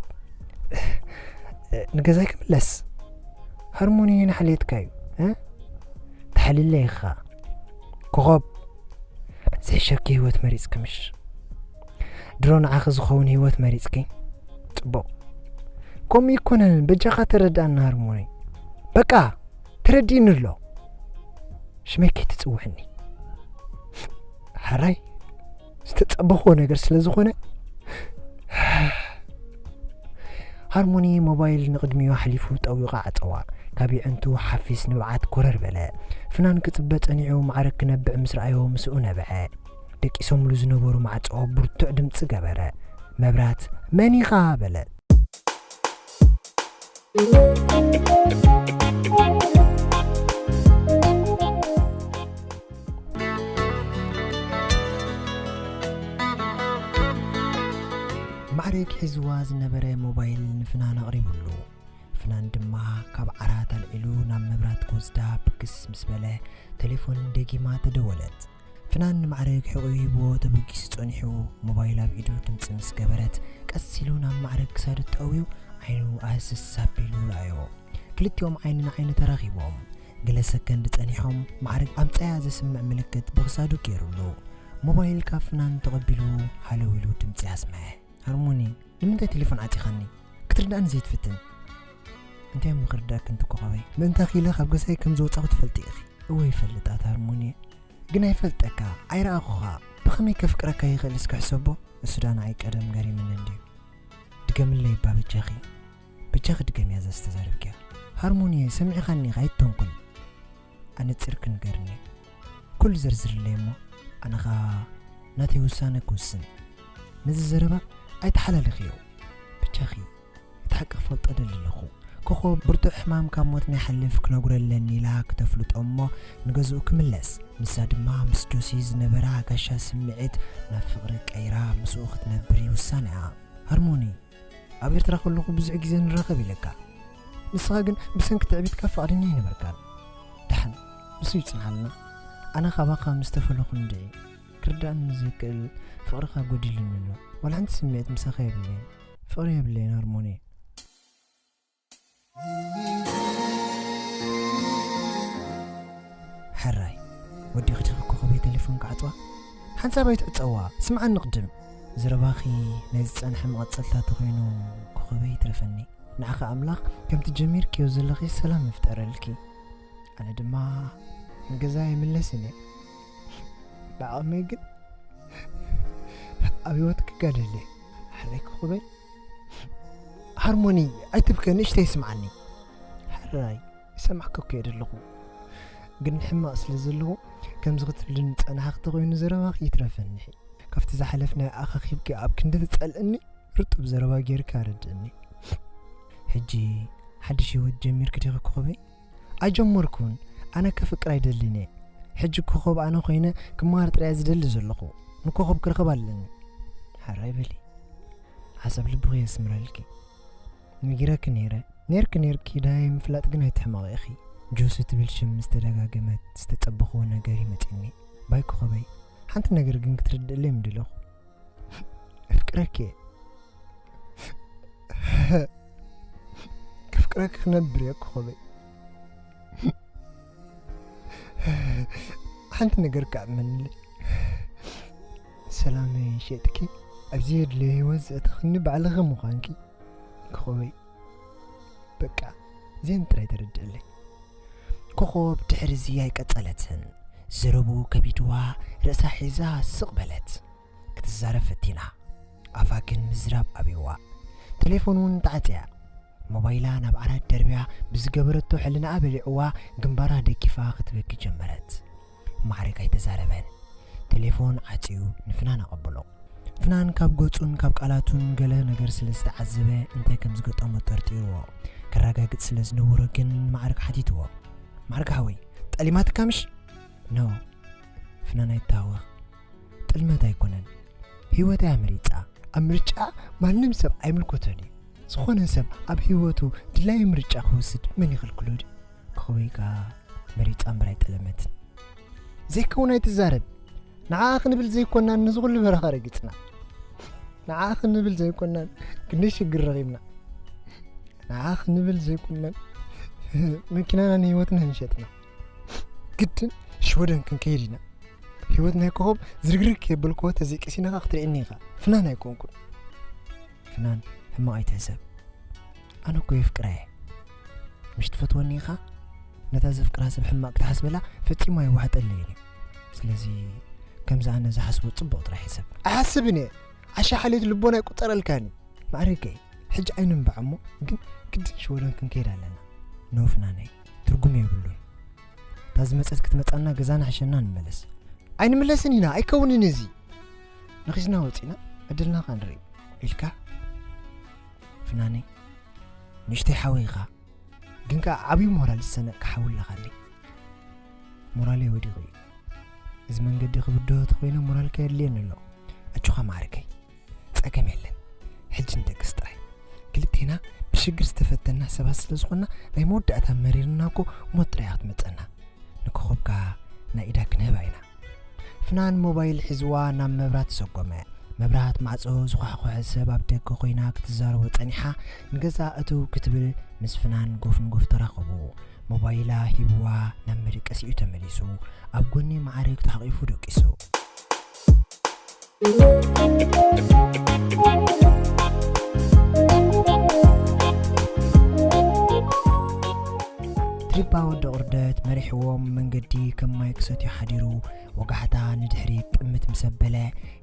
ንገዛይ ክምለስ? ሃርሞኒ ንሓልየትካ እዩ። እ? ተሓሊለ ኢኻ። ኮኾብ። ዝሕሸኪ ህይወት መሪጽኪ ምሽ? ድሮ ንዓኺ ዝኸውን ህይወት መሪጽኪ? ጽቡቕ። ከምኡ ይኮነን፣ በጃኻ ተረድኣኒ ሃርሞኒ። በቃ! ተረዲእኒ ኣሎ። ሽመይ ከይትጽውዕኒ። ሕራይ ዝተጸበኽዎ ነገር ስለ ዝኾነ። ሃርሞኒ ሞባይል ንቕድሚኡ ኣሕሊፉ ጠዊቑ ዓጸዋ። ካብ የዕንቱ ሓፊስ ንብዓት ኮረር በለ። ፍናን ክጽበ ጸኒሑ ማዕረ ክነብዕ ምስ ረኣዮ ምስኡ ነብዐ። ደቂሶምሉ ዝነበሩ ማዕጾ ብርቱዕ ድምጺ ገበረ። መብራት መን ኢኻ በለት። ማዕረግ ሒዝዋ ዝነበረ ሞባይል ንፍናን ኣቕሪቡሉ። ፍናን ድማ ካብ ዓራት ኣልዒሉ ናብ መብራት ክወስዳ ብግስ ምስ በለ፣ ቴሌፎን ደጊማ ተደወለት። ፍናን ንማዕረግ ሕቑ ሂብዎ ተበጊሱ ጸኒሑ፣ ሞባይል ኣብ ኢዱ ድምጺ ምስ ገበረት፣ ቀስ ኢሉ ናብ ማዕረግ ክሳዱ ጠውዩ፣ ዓይኑ ኣህስስ ኣቢሉ ረኣዮ። ክልቲኦም ዓይኒ ንዓይኒ ተራኺቦም። ገለ ሰከንድ ጸኒሖም፣ ማዕረግ ኣምጻያ ዘስምዕ ምልክት ብኽሳዱ ገይሩሉ። ሞባይል ካብ ፍናን ተቐቢሉ ሃለው ኢሉ ድምጺ ኣስምዐ። ሃርሞኒ፣ ንምንታይ ቴሌፎን ዓጺኻኒ? ክትርዳእኒ ዘይትፍትን? እንታይ እሞ ክርዳእኪ እንተ ኮኸበይ? ምእንታኺ ኢለ ካብ ገዛይ ከም ዝወጻኹ ትፈልጢ ኢኺ። እወ ይፈልጥ ኣታ ሃርሞኒ። ግን ኣይፈልጠካ፣ ኣይረኣኹኻ። ብኸመይ ከፍቅረካ ይኽእል እስኪ ሕሰቦ? እሱ ዳ ንዓይ ቀደም ገሪምኒ እንድዩ። ድገምለይ እባ በጃኺ። በጃኺ ድገምያ እዛ ዝተዛረብክያ። ሃርሞኒ፣ ሰሚዕኻኒ ኢኻ፣ ኣይትተንኩል። ኣነጺርኪ ንገርኒ። ኩሉ ዘርዝርለይ እሞ፣ ኣነ ኸኣ ናተይ ውሳነ ክውስን። ነዚ ዘረባ ኣይተሓላልኽዮ። ብቻኺ፣ እቲ ሓቂ ክፈልጦ ደሊ ኣለኹ። ኮኾብ ብርቱዕ ሕማም ካብ ሞት ናይ ሓልፍ ክነግሮ ኣለኒ ኢላ ክተፍልጦ እሞ ንገዝኡ ክምለስ። ንሳ ድማ ምስ ጆሲ ዝነበራ ጋሻ ስምዒት ናብ ፍቕሪ ቀይራ ምስኡ ክትነብር እዩ ውሳነኣ። ሃርሞኒ፣ ኣብ ኤርትራ ከለኹ ብዙሕ ግዜ ንራኸብ ኢለካ። ንስኻ ግን ብሰንኪ ትዕቢትካ ፍቓደኛ ኣይነበርካን። ደሓን፣ ንሱ ይጽንሓልና። ኣነ ካባኻ ምስ ተፈለኹ እንድዒ፣ ክርዳእኒ ዘይክእል ፍቕርኻ ጎዲሉኒ ኣሎ። ዋላ ሓንቲ ስምዒት ምሳኻ የብለይን። ፍቕሪ የብለይን ሃርሞኒ። ሕራይ፣ ወዲኺ ዲኺ ኮኸበይ ቴሌፎን ክዓጽዋ? ሓንሳብ ኣይትዕጸዋ፣ ስምዓኒ ቅድም። ዘረባኺ ናይ ዝጸንሐ መቐጸልታ ተኾይኑ ኮኸበይ ይትረፈኒ። ንዓኺ ኣምላኽ ከምቲ ጀሚርክዮ ዘለኺ ሰላም ይፍጠረልኪ። ኣነ ድማ ንገዛ ይምለስን እየ። ብዓቕመይ ግን ኣብ ህይወት ክጋደል እየ። ሕራይ ኮኸበይ። ሃርሞኒ፣ ኣይትብከ፣ ንእሽተይ ስምዓኒ። ሕራይ፣ ይሰማዕካ እኮ እየ ዘለኹ። ግን ሕማቕ ስለ ዘለኹ፣ ከምዚ ክትብልኒ ጸናሕኪ ተኾይኑ ዘረባኺ ይትረፈኒ። ካብቲ ዝሓለፍናዮ ኣኻኺብኪ ኣብ ክንዲ ትጸልእኒ፣ ርጡብ ዘረባ ጌርካ ኣረድእኒ። ሕጂ ሓድሽ ህይወት ጀሚርኪ ዲኺ ኮኸበይ? ኣይጀመርኩን። ኣነ ከፍቅር ኣይደልን እየ። ሕጂ ኮኸብ ኣነ ኮይነ ክመሃር ጥራይ ዝደሊ ዘለኹ። ንኮኸብ ክረኽብ ኣለኒ። ሕራይ በሊ። ሓሳብ ልብኺ የስምረልኪ። ነጊረኪ ነይረ። ነይርኪ ነይርኪ ዳይ ምፍላጥ ግን ኣይትሕመቒ ኢኺ። ጆሲ ትብል ሽም ምስ ተደጋገመት ዝተጸበኽዎ ነገር እዩ መጺኒ። ባይ ኮኸበይ፣ ሓንቲ ነገር ግን ክትርድእለይ ምደለኹ። ኣፍቅረኪ እየ። ከፍቅረኪ ክነብር እየ ኮኸበይ። ሓንቲ ነገር ከዓ እመንለይ። ሰላመይ ሸጥኪ ኣብዚ የድለየ ህይወት ዘእተኽኒ ባዕልኺ ምዃንኪ ኮኸበይ። በቃ ዜን ጥራይ ተረድእለይ። ኮኸብ ድሕሪ እዚ ኣይቀጸለትን። ዘረቡ ከቢድዋ ርእሳ ሒዛ ስቕ በለት። ክትዛረብ ፈቲና። ኣፋ ግን ምዝራብ ኣብይዋ። ቴሌፎን እውን ተዓጽያ። ሞባይላ ናብ ዓራት ደርብያ ብዝገበረቶ ሕልናኣ በሊዕዋ ግንባራ ደጊፋ ክትበኪ ጀመረት። ማዕረግ ኣይተዛረበን። ቴሌፎን ዓጽዩ ንፍናን ኣቐበሎ። ፍናን ካብ ገጹን ካብ ቃላቱን ገለ ነገር ስለ ዝተዓዘበ እንታይ ከም ዝገጠሞ ጠርጢርዎ። ከረጋግጽ ስለ ዝነበሮ ግን ንማዕረግ ሓቲትዎ። ማዕረግ ሓወይ፣ ጠሊማትካ ምሽ? ኖ። ፍናን ኣይተሃወኽ። ጥልመት ኣይኮነን። ህይወት እያ መሪጻ። ኣብ ምርጫ ማንም ሰብ ኣይምልከቶን እዩ። ዝኾነ ሰብ ኣብ ህይወቱ ድላዩ ምርጫ ክወስድ መን ይኽልክሎ ድዩ? ክኸበይ ከኣ መሪጻ እምበር ኣይጠለመትን። ዘይከውን ኣይትዛረብ። ንዓኣ ክንብል ዘይኮናን ነዚ ኩሉ በረኻ ረጊጽና። ንዓኣ ክንብል ዘይኮናን ክንደይ ሽግር ረኺብና። ንዓኣ ክንብል ዘይኮናን መኪናናን ህይወትናን ሸጥና። ግድን ሽወደን ክንከይድ ኢና። ህይወት ናይ ኮኸብ ዝርግርግ ከየበልክዎ ተዘይቀሲናኻ ክትርእየኒ ኢኻ። ፍናን ኣይኮንኩን። ፍናን ሕማቕ ኣይትሕሰብ። ኣነ እኮ የፍቅራ እየ። ምሽ ትፈትወኒ ኢኻ? ነታ ዘፍቅራ ሰብ ሕማቕ ክትሓስበላ ፈጺሙ ኣይዋሕጠለይን እዩ። ስለዚ ከምዚ ኣነ ዝሓስቦ ጽቡቕ ጥራሕ ሕሰብ። ኣይሓስብን እየ። ዓሻ ሓልዮት ልቦና ኣይቁጸረልካን እዩ። ማዕረገይ፣ ሕጂ ኣይንንባዕ እሞ፣ ግን ግድን ሽወደን ክንከይድ ኣለና። ኖ ፍናነይ፣ ትርጉም የብሉን። እታ ዝመጸት ክትመጻና ገዛና ሕሸና ንመለስ። ኣይንምለስን ኢና፣ ኣይከውንን እዚ። ነኺስና ወጺና፣ ዕድልና ኸኣ ንርኢ። ኢልካ? ፍናነይ፣ ንእሽተይ ሓወይ ኢኻ፣ ግን ከኣ ዓብዪ ሞራል ዝሰነቕካ ሓው ኣለኻኒ። ሞራለይ ወዲቑ እዩ። እዚ መንገዲ ክብድሆ ተኾይነ ሞራልካ የድልየኒ ኣሎ። ኣጆኻ ማዕርከይ፣ ጸገም የለን። ሕጂ ንደቅስ ጥራይ። ክልቴና ብሽግር ዝተፈተና ሰባት ስለ ዝኾንና ናይ መወዳእታ መሪርና እኮ ሞት ጥራይ እያ ክትመጸና። ንኮኾብካ ናይ ኢዳ ክንህባ ኢና። ፍናን ሞባይል ሒዝዋ ናብ መብራት ሰጎመ። መብራት ማዕጾ ዝኳሕኮሐ ሰብ ኣብ ደገ ኮይና ክትዛረቦ ጸኒሓ፣ ንገዛ እትው ክትብል ምስ ፍናን ጎፍ ንጎፍ ተራኸቡ። ሞባይላ ሂብዋ ናብ መደቀሲኡ ተመሊሱ። ኣብ ጎኒ ማዕረግ ተሓቒፉ ደቂሱ። ትሪባ ወዲ ቁርደት መሪሕዎም መንገዲ ከም ማይ ክሰትዮ ሓዲሩ። ወጋሕታ ንድሕሪት ጥምት ምስ ኣበለ፣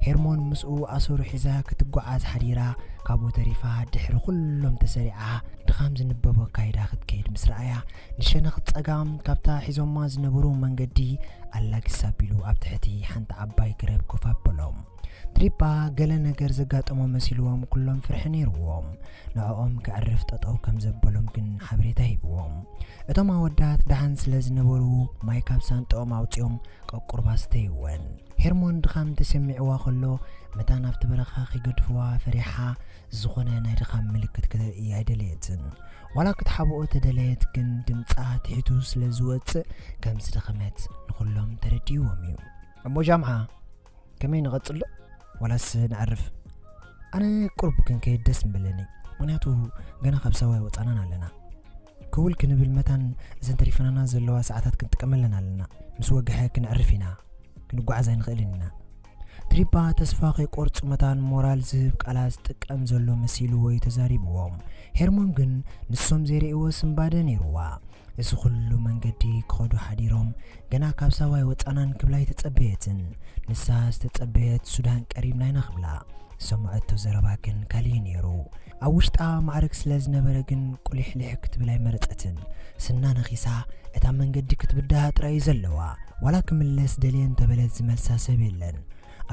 ሄርሞን ምስኡ ኣሰሩ ሒዛ ክትጓዓዝ ሓዲራ፣ ካብኡ ተሪፋ ድሕሪ ኩሎም ተሰሪዓ፣ ድኻም ዝንበቦ ኣካይዳ ክትከይድ ምስ ረኣያ፣ ንሸነኽ ጸጋም ካብታ ሒዞማ ዝነበሩ መንገዲ ኣላጊስ ኣቢሉ ኣብ ትሕቲ ሓንቲ ዓባይ ገረብ ኮፍ ኣበሎም። ትሪባ ገለ ነገር ዘጋጠሞ መሲልዎም ኩሎም ፍርሒ ነይርዎም። ንዕኦም ከዕርፍ ጠጠው ከም ዘበሎም ግን ሓበሬታ ሂብዎም። እቶም ኣወዳት ደሓን ስለ ዝነበሩ ማይ ካብ ሳንጥኦም ኣውጺኦም ቀቁርባ ስተይወን። ሄርሞን ድኻም ተሰሚዕዋ ከሎ መታን ኣብቲ በረኻ ከይገድፍዋ ፈሪሓ ዝኾነ ናይ ድኻም ምልክት ክተርኢ ኣይደለየትን። ዋላ ክትሓብኦ ተደለየት ግን ድምጻ ትሒቱ ስለ ዝወጽእ ከም ዝደኸመት ንኹሎም ተረዲእዎም እዩ። እሞ ጃምዓ ከመይ ንቐጽሎ? ዋላስ ነዕርፍ? ኣነ ቁሩብ ክንከይድ ደስ ምበለኒ፣ ምኽንያቱ ገና ካብ ሳዋ ኣይወጻናን ኣለና። ክውል ክንብል መታን እዘን ተሪፈናና ዘለዋ ሰዓታት ክንጥቀመለን ኣለና። ምስ ወግሐ ክንዕርፍ ኢና፣ ክንጓዓዝ ኣይንኽእልን ኢና። ትሪባ ተስፋ ከይቆርጹ መታን ሞራል ዝህብ ቃላት ዝጥቀም ዘሎ መሲልዎ እዩ ተዛሪብዎም። ሄርሞን ግን ንሶም ዘይርእይዎ ስንባደ ነይርዋ። እዚ ኩሉ መንገዲ ክኸዱ ሓዲሮም ገና ካብ ሳዋ ኣይወጻናን ክብላ ኣይተጸበየትን። ንሳ ዝተጸበየት ሱዳን ቀሪብና ኢና ክብላ። ዝሰምዐቶ ዘረባ ግን ካልእ እዩ ነይሩ። ኣብ ውሽጣ ማዕርግ ስለ ዝነበረ ግን ቁሊሕሊሕ ክትብል ኣይመረጸትን። ስና ነኺሳ እታ መንገዲ ክትብድሃ ጥራይ እዩ ዘለዋ። ዋላ ክምለስ ደልየ እንተበለት ዝመልሳ ሰብ የለን።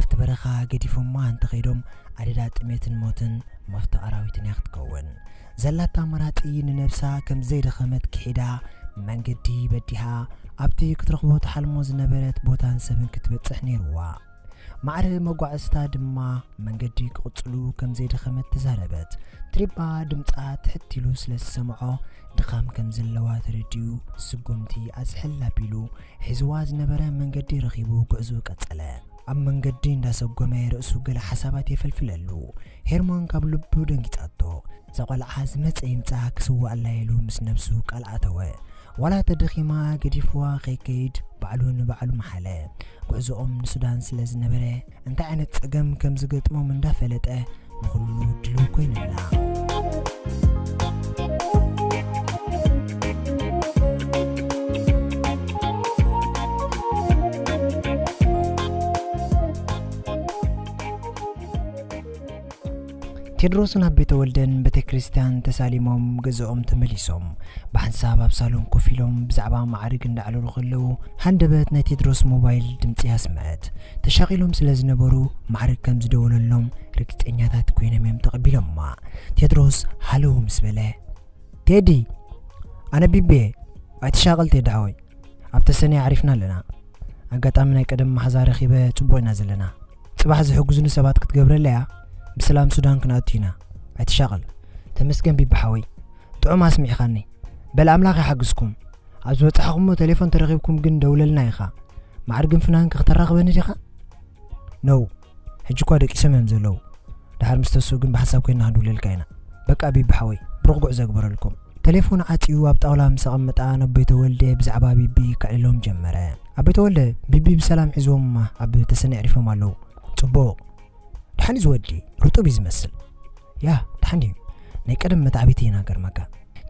ኣብቲ በረኻ ገዲፎማ እንተኸይዶም ኣደዳ ጥሜትን ሞትን መፍቶ ኣራዊትን እያ ክትከውን። ዘላታ ኣማራጺ ንነብሳ ከም ዘይደኸመት ክሒዳ መንገዲ በዲሃ ኣብቲ ክትረኽቦ ትሓልሞ ዝነበረት ቦታን ሰብን ክትበጽሕ ነይርዋ። ማዕረ መጓዕዝታ ድማ መንገዲ ክቕጽሉ ከም ዘይደኸመት ተዛረበት። ትሪባ ድምጻ ትሕት ኢሉ ስለ ዝሰምዖ ድኻም ከም ዘለዋ ተረዲኡ ስጉምቲ ኣዝሕል ኣቢሉ ሒዝዋ ዝነበረ መንገዲ ረኺቡ ጉዕዞ ቀጸለ። ኣብ መንገዲ እንዳሰጎመ ርእሱ ገለ ሓሳባት የፈልፍለሉ። ሄርሞን ካብ ልቡ ደንጊጻቶ። እዛ ቆልዓ ዝመጸ ይምጻ ክስዋኣላ ኢሉ ምስ ነብሱ ቃል ኣተወ። ዋላ ተደኺማ ገዲፍዋ ከይከይድ ባዕሉ ንባዕሉ መሓለ። ጉዕዞኦም ንሱዳን ስለ ዝነበረ እንታይ ዓይነት ጸገም ከም ዝገጥሞም እንዳፈለጠ ንኹሉ ድልው ኮይኑና። ቴድሮስን ኣቤ ተወልደን ቤተ ክርስቲያን ተሳሊሞም ገዝኦም ተመሊሶም ብሓንሳብ ኣብ ሳሎን ኮፍ ኢሎም ብዛዕባ ማዕርግ እንዳዕለሉ ከለዉ ሃንደበት ናይ ቴድሮስ ሞባይል ድምጺ ኣስምዐት። ተሻቒሎም ስለ ዝነበሩ ማዕርግ ከም ዝደወለሎም ርግጸኛታት ኮይኖም እዮም ተቐቢሎማ። ቴድሮስ ሃለው ምስ በለ፣ ቴዲ፣ ኣነ ቢቤ፣ ኣይትሻቐል ቴዲ ሓወይ። ኣብ ተሰንያ ኣዕሪፍና ኣለና። ኣጋጣሚ ናይ ቀደም መሓዛ ረኺበ ጽቡቕ ኢና ዘለና። ጽባሕ ዝሕግዙኒ ሰባት ክትገብረለይ እያ። ብሰላም ሱዳን ክንኣቱ ኢና። ኣይትሻቐል። ተመስገን ቢቢ ሓወይ። ጥዑም ኣስሚዕኻኒ። በል ኣምላኽ ይሓግዝኩም። ኣብ ዝበጻሕኹሞ ቴሌፎን ተረኺብኩም ግን ደውለልና ኢኻ። ማዕርግን ፍናንክ ክተራኽበኒ ዲኻ? ነው። ሕጂ እኳ ደቂሶም እዮም ዘለዉ። ደሓር ምስ ተስኡ ግን ብሓንሳብ ኮይንና ክንድውለልካ ኢና። በቃ ቢቢ ሓወይ፣ ብሩኽ ጉዕዞ ይግበረልኩም። ቴሌፎን ዓጽዩ ኣብ ጣውላ ምስ ኣቐመጣ ነቦይ ተወልደ ብዛዕባ ቢቢ ከዕልሎም ጀመረ። ኣቦይ ተወልደ፣ ቢቢ ብሰላም ሒዝዎም ኣብ ተሰነ ኣዕሪፎም ኣለዉ። ጽቡቕ። ደሓን እዩ ዝወዲ፣ ርጡብ እዩ ዝመስል። ያ፣ ደሓን እዩ። ናይ ቀደም መታዕቢቲ ይናገር መጋ።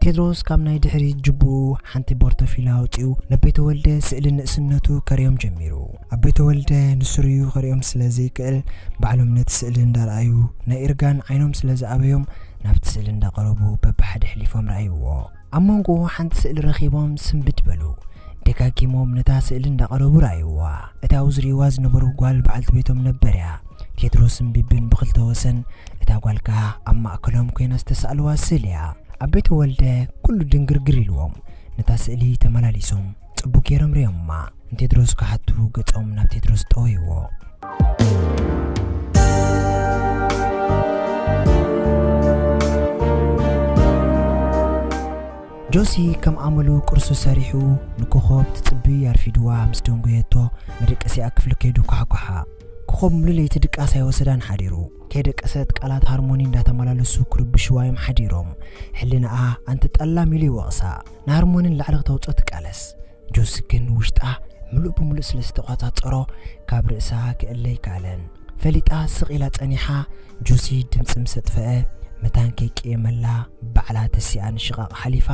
ቴድሮስ ካብ ናይ ድሕሪት ጅቡኡ ሓንቲ ቦርቶፊላ ኣውጺኡ ነቦይ ተወልደ ስእሊ ንእስነቱ ከርእዮም ጀሚሩ። ኣቦይ ተወልደ ንስሩዩ ከርእዮም ስለ ዘይክእል ባዕሎም ነቲ ስእሊ እንዳረኣዩ ናይ እርጋን ዓይኖም ስለ ዝኣበዮም ናብቲ ስእሊ እንዳቐረቡ በብሓደ ሕሊፎም ረኣይዎ። ኣብ መንጎ ሓንቲ ስእሊ ረኺቦም ስንብድ በሉ። ደጋጊሞም ነታ ስእሊ እንዳቐረቡ ረኣይዋ። እታ ኣብኡ ዝርእይዋ ዝነበሩ ጓል በዓልቲ ቤቶም ነበር እያ። ቴድሮስን ቢብን ብኽልተ ወሰን እታ ጓል ከኣ ኣብ ማእከሎም ኮይና ዝተሳእልዋ ስእሊ እያ። ኣቤ ተወልደ ኩሉ ድንግርግር ኢልዎም ነታ ስእሊ ተመላሊሶም ጽቡቕ ገይሮም ርእዮማ። ንቴድሮስ ክሓቱ ገጾም ናብ ቴድሮስ ጠወይዎ። ጆሲ ከም ኣመሉ ቁርሱ ሰሪሑ ንኮኾብ ትጽቢ ኣርፊድዋ ምስ ደንጎየቶ፣ መደቀሲኣ ክፍሊ ከይዱ ኳሕኳሓ። ኮኾብ ሙሉ ለይቲ ድቃስ ኣይወሰዳን ሓዲሩ። ከይደቀሰት ቃላት ሃርሞኒ እንዳተመላለሱ ክርብሽዋ እዮም ሓዲሮም። ሕልናኣ ኣንቲ ጠላም ኢሉ ይወቕሳ። ንሃርሞኒ ንላዕሊ ክተውጽኦ ትቃለስ። ጆሲ ግን ውሽጣ ምሉእ ብምሉእ ስለ ዝተቋጻጸሮ፣ ካብ ርእሳ ክእለ ኣይከኣለን። ፈሊጣ ስቕ ኢላ ጸኒሓ። ጆሲ ድምጺ ምስ ኣጥፈአ፣ መታን ከይቅየመላ ባዕላ ተሲኣ ንሽቓቕ ሓሊፋ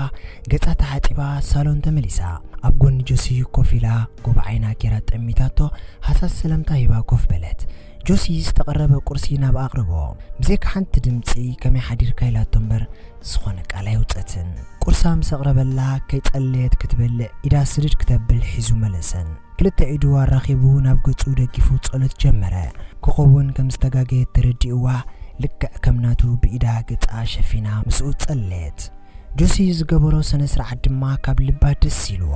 ገጻ ተሓጺባ ሳሎን ተመሊሳ። ኣብ ጎኒ ጆሲ ኮፍ ኢላ ጎቦ ዓይና ጌራ ጠሚታቶ ሃሳስ ሰላምታ ሂባ ኮፍ በለት። ጆሲ ዝተቐረበ ቁርሲ ናብ ኣቕርቦ። ብዘይካ ሓንቲ ድምጺ ከመይ ሓዲርካ ኢላቶ እምበር ዝኾነ ቃል ኣየውጸትን። ቁርሳ ምስ ኣቕረበላ ከይጸለየት ክትበልዕ ኢዳ ስድድ ክተብል ሒዙ መለሰን። ክልተ ኢዱ ኣራኺቡ ናብ ገጹ ደጊፉ ጸሎት ጀመረ። ኮኾብ እውን ከም ዝተጋገየት ተረዲእዋ ልክዕ ከም ናቱ ብኢዳ ገጻ ሸፊና ምስኡ ጸለየት። ጆሲ ዝገበሮ ስነ ስርዓት ድማ ካብ ልባ ደስ ኢልዋ።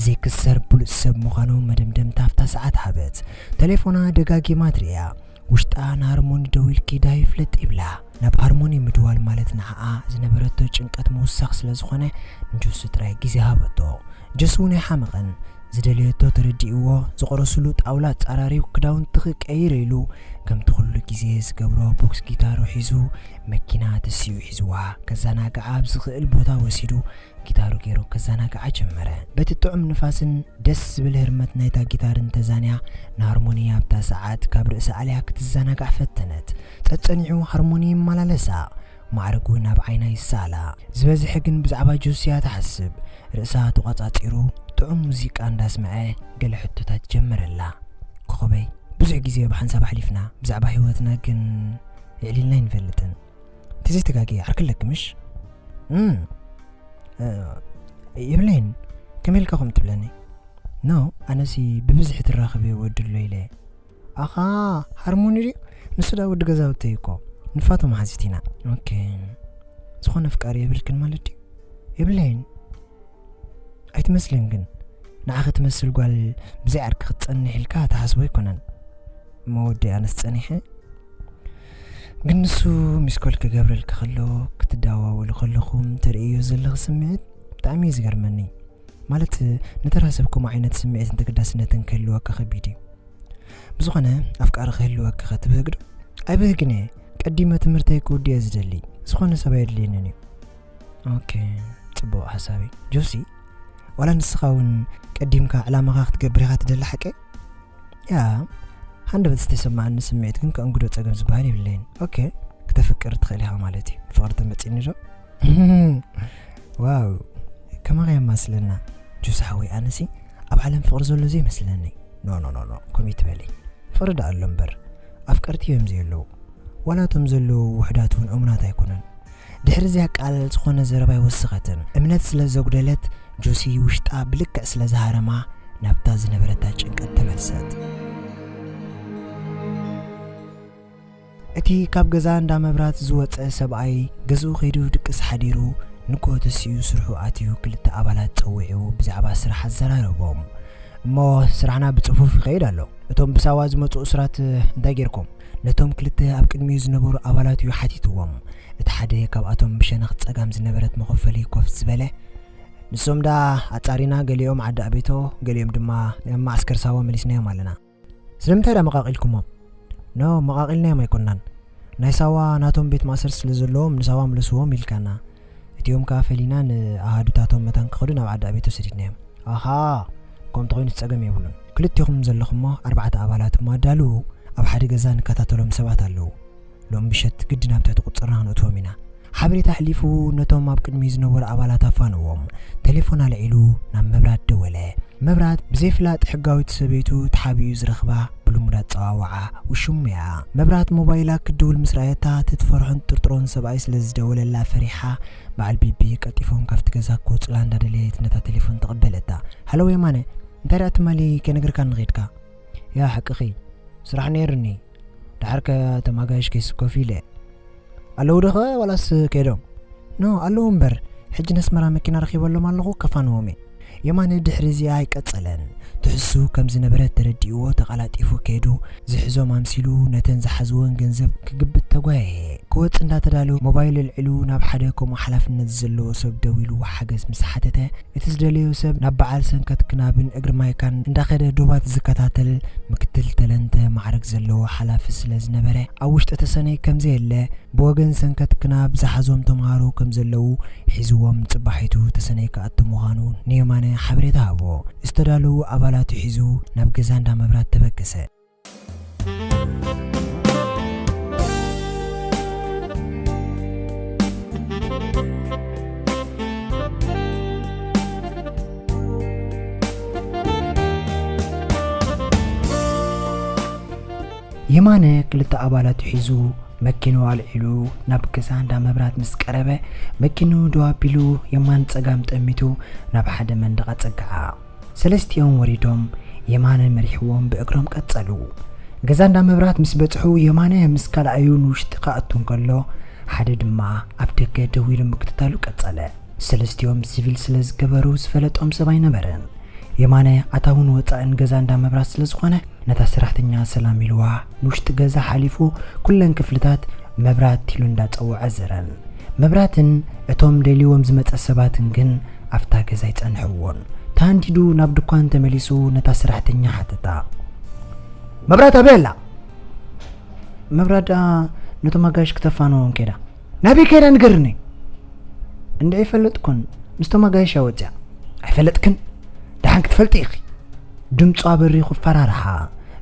ዘይክሰር ብሉጽ ሰብ ምዃኑ መደምደምታ ኣብታ ሰዓት ሃበት። ተሌፎና ደጋጊማ ትርእያ። ውሽጣ ንሃርሞኒ ደዊልኪ ዳይ ፍለጥ ይብላ። ናብ ሃርሞኒ ምድዋል ማለት ንዓኣ ዝነበረቶ ጭንቀት ምውሳኽ ስለ ዝኾነ ንጆሲ ጥራይ ግዜ ሃበቶ። ጆሲ እውን ኣይሓመቐን። ዝደለየቶ ተረዲእዎ፣ ዝቆረስሉ ጣውላ ኣጻራሪው ክዳውንቲ ክቀይር ኢሉ ከምቲ ኩሉ ግዜ ዝገብሮ ቦክስ ጊታሩ ሒዙ መኪና ተሲኡ ሒዝዋ ከዘናግዓ ኣብ ዝኽእል ቦታ ወሲዱ ጊታሩ ገይሩ ከዘናግዓ ጀመረ። በቲ ጥዑም ንፋስን ደስ ዝብል ህርመት ናይታ ጊታርን ተዛንያ ንሃርሞኒ ኣብታ ሰዓት ካብ ርእሲ ኣልያ ክትዘናጋዕ ፈተነት። ጸጸኒዑ ሃርሞኒ ይመላለሳ። ማዕረግ እውን ኣብ ዓይና ይሰኣላ። ዝበዝሐ ግን ብዛዕባ ጆሲ እያ ትሓስብ። ርእሳ ተቋጻጺሩ ጥዑም ሙዚቃ እንዳስምዐ ገለ ሕቶታት ጀመረላ። ኮኾበይ፣ ብዙሕ ግዜ ብሓንሳብ ኣሕሊፍና፣ ብዛዕባ ህይወትና ግን የዕሊልና ኣይንፈልጥን። እንተዘይተጋግየ ዓርኪ ኣለኪ ምሽ? እም፣ እ፣ የብለይን። ከመይ ኢልካ ከምኡ ትብለኒ? ኖ፣ ኣነሲ ብብዝሒ ትራኸብዮ ወዲ ኣሎ ኢለ። ኣኻ፣ ሃርሞኒ ድዩ? ንሱ ዳ ወዲ ገዛውተይ እኮ። ንፋቶ መሓዚት ኢና። ኦኬ። ዝኾነ ኣፍቃሪ የብልክን ማለት ድዩ? የብለይን። ኣይትመስልን ግን። ንዓኺ ትመስል ጓል ብዘይ ዓርኪ ክትጸንሕ ኢልካ ትሓስቦ ኣይኮነን። እሞ ወዲ ኣነስ ጸኒሐ። ግን ንሱ ሚስኮል ክገብረልኪ ከሎ፣ ክትደዋወሉ ከለኹም ተርእዮ ዘለኺ ስምዒት ብጣዕሚ እዩ ዝገርመኒ። ማለት፣ ንተራ ሰብ ከምኡ ዓይነት ስምዒትን ተገዳስነትን ክህልወካ ከቢድ እዩ። ብዝኾነ፣ ኣፍቃሪ ክህልወኪ ኸ ትብህግ ዶ? ኣይብህግን እየ። ቀዲመ ትምህርተይ ክውድእ እየ ዝደሊ። ዝኾነ ሰብ ኣየድልየንን እዩ። ኦኬ፣ ጽቡቕ ሓሳብ እዩ። ጆሲ፣ ዋላ ንስኻ እውን ቀዲምካ ዕላማኻ ክትገብር ኢኻ ትደሊ ሓቀይ? ያ፣ ሃንደበት ዝተሰማዓኒ ስምዒት ግን ከእንግዶ ጸገም ዝበሃል የብለይን። ኦኬ፣ ክተፍቅር ትኽእል ኢኻ ማለት እዩ። ፍቕሪ ተመጺኒ ዶ? ዋው፣ ከማኻ የማስለና። ጆሲ ሓወይ፣ ኣነሲ ኣብ ዓለም ፍቕሪ ዘሎ ዘይመስለኒ። ኖ፣ ኖ፣ ኖ፣ ኖ፣ ከምኡ ይትበሊ። ፍቕሪ ደኣ ኣሎ እምበር፣ ኣፍቀርቲ እዮም ዘየለዉ። ዋላ እቶም ዘለዉ ውሑዳት እውን እሙናት ኣይኮኑን። ድሕሪ እዚ ኣቃላል ዝኾነ ዘረባ ኣይወሰኸትን። እምነት ስለ ዘጉደለት፣ ጆሲ ውሽጣ ብልክዕ ስለ ዝሃረማ፣ ናብታ ዝነበረታ ጭንቀት ተመልሰት። እቲ ካብ ገዛ እንዳ መብራት ዝወጸ ሰብኣይ፣ ገዝኡ ከይዱ ድቅስ ሓዲሩ፣ ንግሆ ተሲኡ ስርሑ ኣትዩ፣ ክልተ ኣባላት ጸዊዑ ብዛዕባ ስራሕ ኣዘራረቦም። እሞ ስራሕና ብጽፉፍ ይኸይድ ኣሎ። እቶም ብሳዋ ዝመጹ እሱራት እንታይ ጌርኩም? ነቶም ክልተ ኣብ ቅድሚኡ ዝነበሩ ኣባላት እዩ ሓቲትዎም። እቲ ሓደ ካብኣቶም ብሸነኽ ጸጋም ዝነበረት መኸፈሊ ኮፍ ዝበለ፣ ንሶም ደኣ ኣጻሪና፣ ገሊኦም ዓዲ ኣቤቶ፣ ገሊኦም ድማ ናብ መዓስከር ሳዋ መሊስናዮም ኣለና። ስለምንታይ ደኣ መቓቒልኩሞም? ኖ፣ መቓቒልናዮም ኣይኮንናን። ናይ ሳዋ ናቶም ቤት ማእሰርቲ ስለ ዘለዎም ንሳዋ ምለስዎም ኢልካና። እቲኦም ከኣ ፈሊና ንኣሃዱታቶም መታን ክኸዱ ናብ ዓዲ ኣቤቶ ሰዲድናዮም። ኣሃ፣ ከምኡ እንተኾይኑ ጸገም የብሉን። ክልቴኹም ዘለኹሞ ኣርባዕተ ኣባላት እሞ ኣዳልዉ። ኣብ ሓደ ገዛ ንከታተሎም ሰባት ኣለዉ። ሎም ምሸት ግዲ ናብ ትሕቲ ቁጽርና ክነእትዎም ኢና። ሓበሬታ ኣሕሊፉ ነቶም ኣብ ቅድሚኡ ዝነበሩ ኣባላት ኣፋንዎም። ቴሌፎን ኣልዒሉ ናብ መብራት ደወለ። መብራት ብዘይፍላጥ ሕጋዊት ሰበይቱ ተሓቢኡ ዝረኽባ ብልሙድ ኣጸዋውዓ ውሽሙ እያ። መብራት ሞባይላ ክድውል ምስ ረኣየታ፣ እቲ ትፈርሖን ትጥርጥሮን ሰብኣይ ስለ ዝደወለላ ፈሪሓ፣ በዓል ቢቢ ቀልጢፎም ካብቲ ገዛ ክወጹላ እንዳደለየት ነታ ቴሌፎን ተቐበለታ። ሃሎ የማነ፣ እንታይ ደኣ ትማሊ ከይነገርካኒ ከይድካ? ያ ሓቅኺ፣ ስራሕ ነይሩኒ። ደሓርከ እቶም ኣጋይሽ ከይስከፉ ኢለ። ኣለዉ ዶኸ ዋላስ ከይዶም? ኖ፣ ኣለዉ እምበር፣ ሕጂ ነስመራ መኪና ረኺበሎም ኣለኹ፣ ከፋንዎም እየ። የማነ ድሕሪ እዚኣ ኣይቀጸለን። ትሕሱ ከም ዝነበረ ተረዲእዎ ተቐላጢፉ ከይዱ፣ ዝሕዞም ኣምሲሉ ነተን ዝሓዝወን ገንዘብ ክግብት ተጓየየ። ክወጽእ እንዳተዳለወ ሞባይል ኣልዒሉ ናብ ሓደ ከምኡ ሓላፍነት ዘለዎ ሰብ ደዊሉ ሓገዝ ምስ ሓተተ፣ እቲ ዝደለዮ ሰብ ናብ በዓል ሰንከት ክናብን እግሪ ማይካን እንዳኸደ ዶባት ዝከታተል ምክትል ተለንተ ማዕረግ ዘለዎ ሓላፊ ስለ ዝነበረ፣ ኣብ ውሽጢ ተሰነይ ከም ዘየለ፣ ብወገን ሰንከት ክናብ ዝሓዞም ተምሃሮ ከም ዘለዉ ሒዝዎም ጽባሒቱ ተሰነይ ክኣቱ ምዃኑ ንየማነ ሓበሬታ ሃቦ። ዝተዳለዉ ኣባላቱ ሒዙ ናብ ገዛ እንዳ መብራት ተበገሰ። የማነ ክልተ ኣባላቱ ሒዙ መኪኑ ኣልዒሉ ናብ ገዛ እንዳ መብራት ምስ ቀረበ፣ መኪኑ ደው ኣቢሉ የማን ጸጋም ጠሚቱ ናብ ሓደ መንደቕ ኣጸግዓ። ሰለስቲኦም ወሪዶም የማነ መሪሕዎም ብእግሮም ቀጸሉ። ገዛ እንዳ መብራት ምስ በጽሑ የማነ ምስ ካልኣዩ ንውሽጢ ክኣቱ እንከሎ፣ ሓደ ድማ ኣብ ደገ ደው ኢሉ ምክትታሉ ቀጸለ። ሰለስቲኦም ሲቪል ስለ ዝገበሩ ዝፈለጦም ሰብ ኣይነበረን። የማነ ኣታውን ወጻእን ገዛ እንዳ መብራት ስለ ዝኾነ፣ ነታ ሰራሕተኛ ሰላም ኢልዋ ንውሽጢ ገዛ ሓሊፉ ኩለን ክፍልታት መብራት ኢሉ እንዳጸውዐ ዘረን። መብራትን እቶም ደልይዎም ዝመጸ ሰባትን ግን ኣብታ ገዛ ኣይጸንሕዎን። ተሃንዲዱ ናብ ድኳን ተመሊሱ ነታ ሰራሕተኛ ሓተታ። "መብራት ኣበይ ኣላ?" "መብራት ደኣ ነቶም ኣጋይሽ ክተፋንዎም ከይዳ." "ናበይ ከይዳ ንገርኒ?" "እንድዒ ኣይፈለጥኩን፣ ምስቶም ኣጋይሽ እያ ወጺኣ." "ኣይፈለጥክን? ደሓን ክትፈልጢ ኢኺ!" ድምጹ ኣበሪኹ ኣፈራርሓ።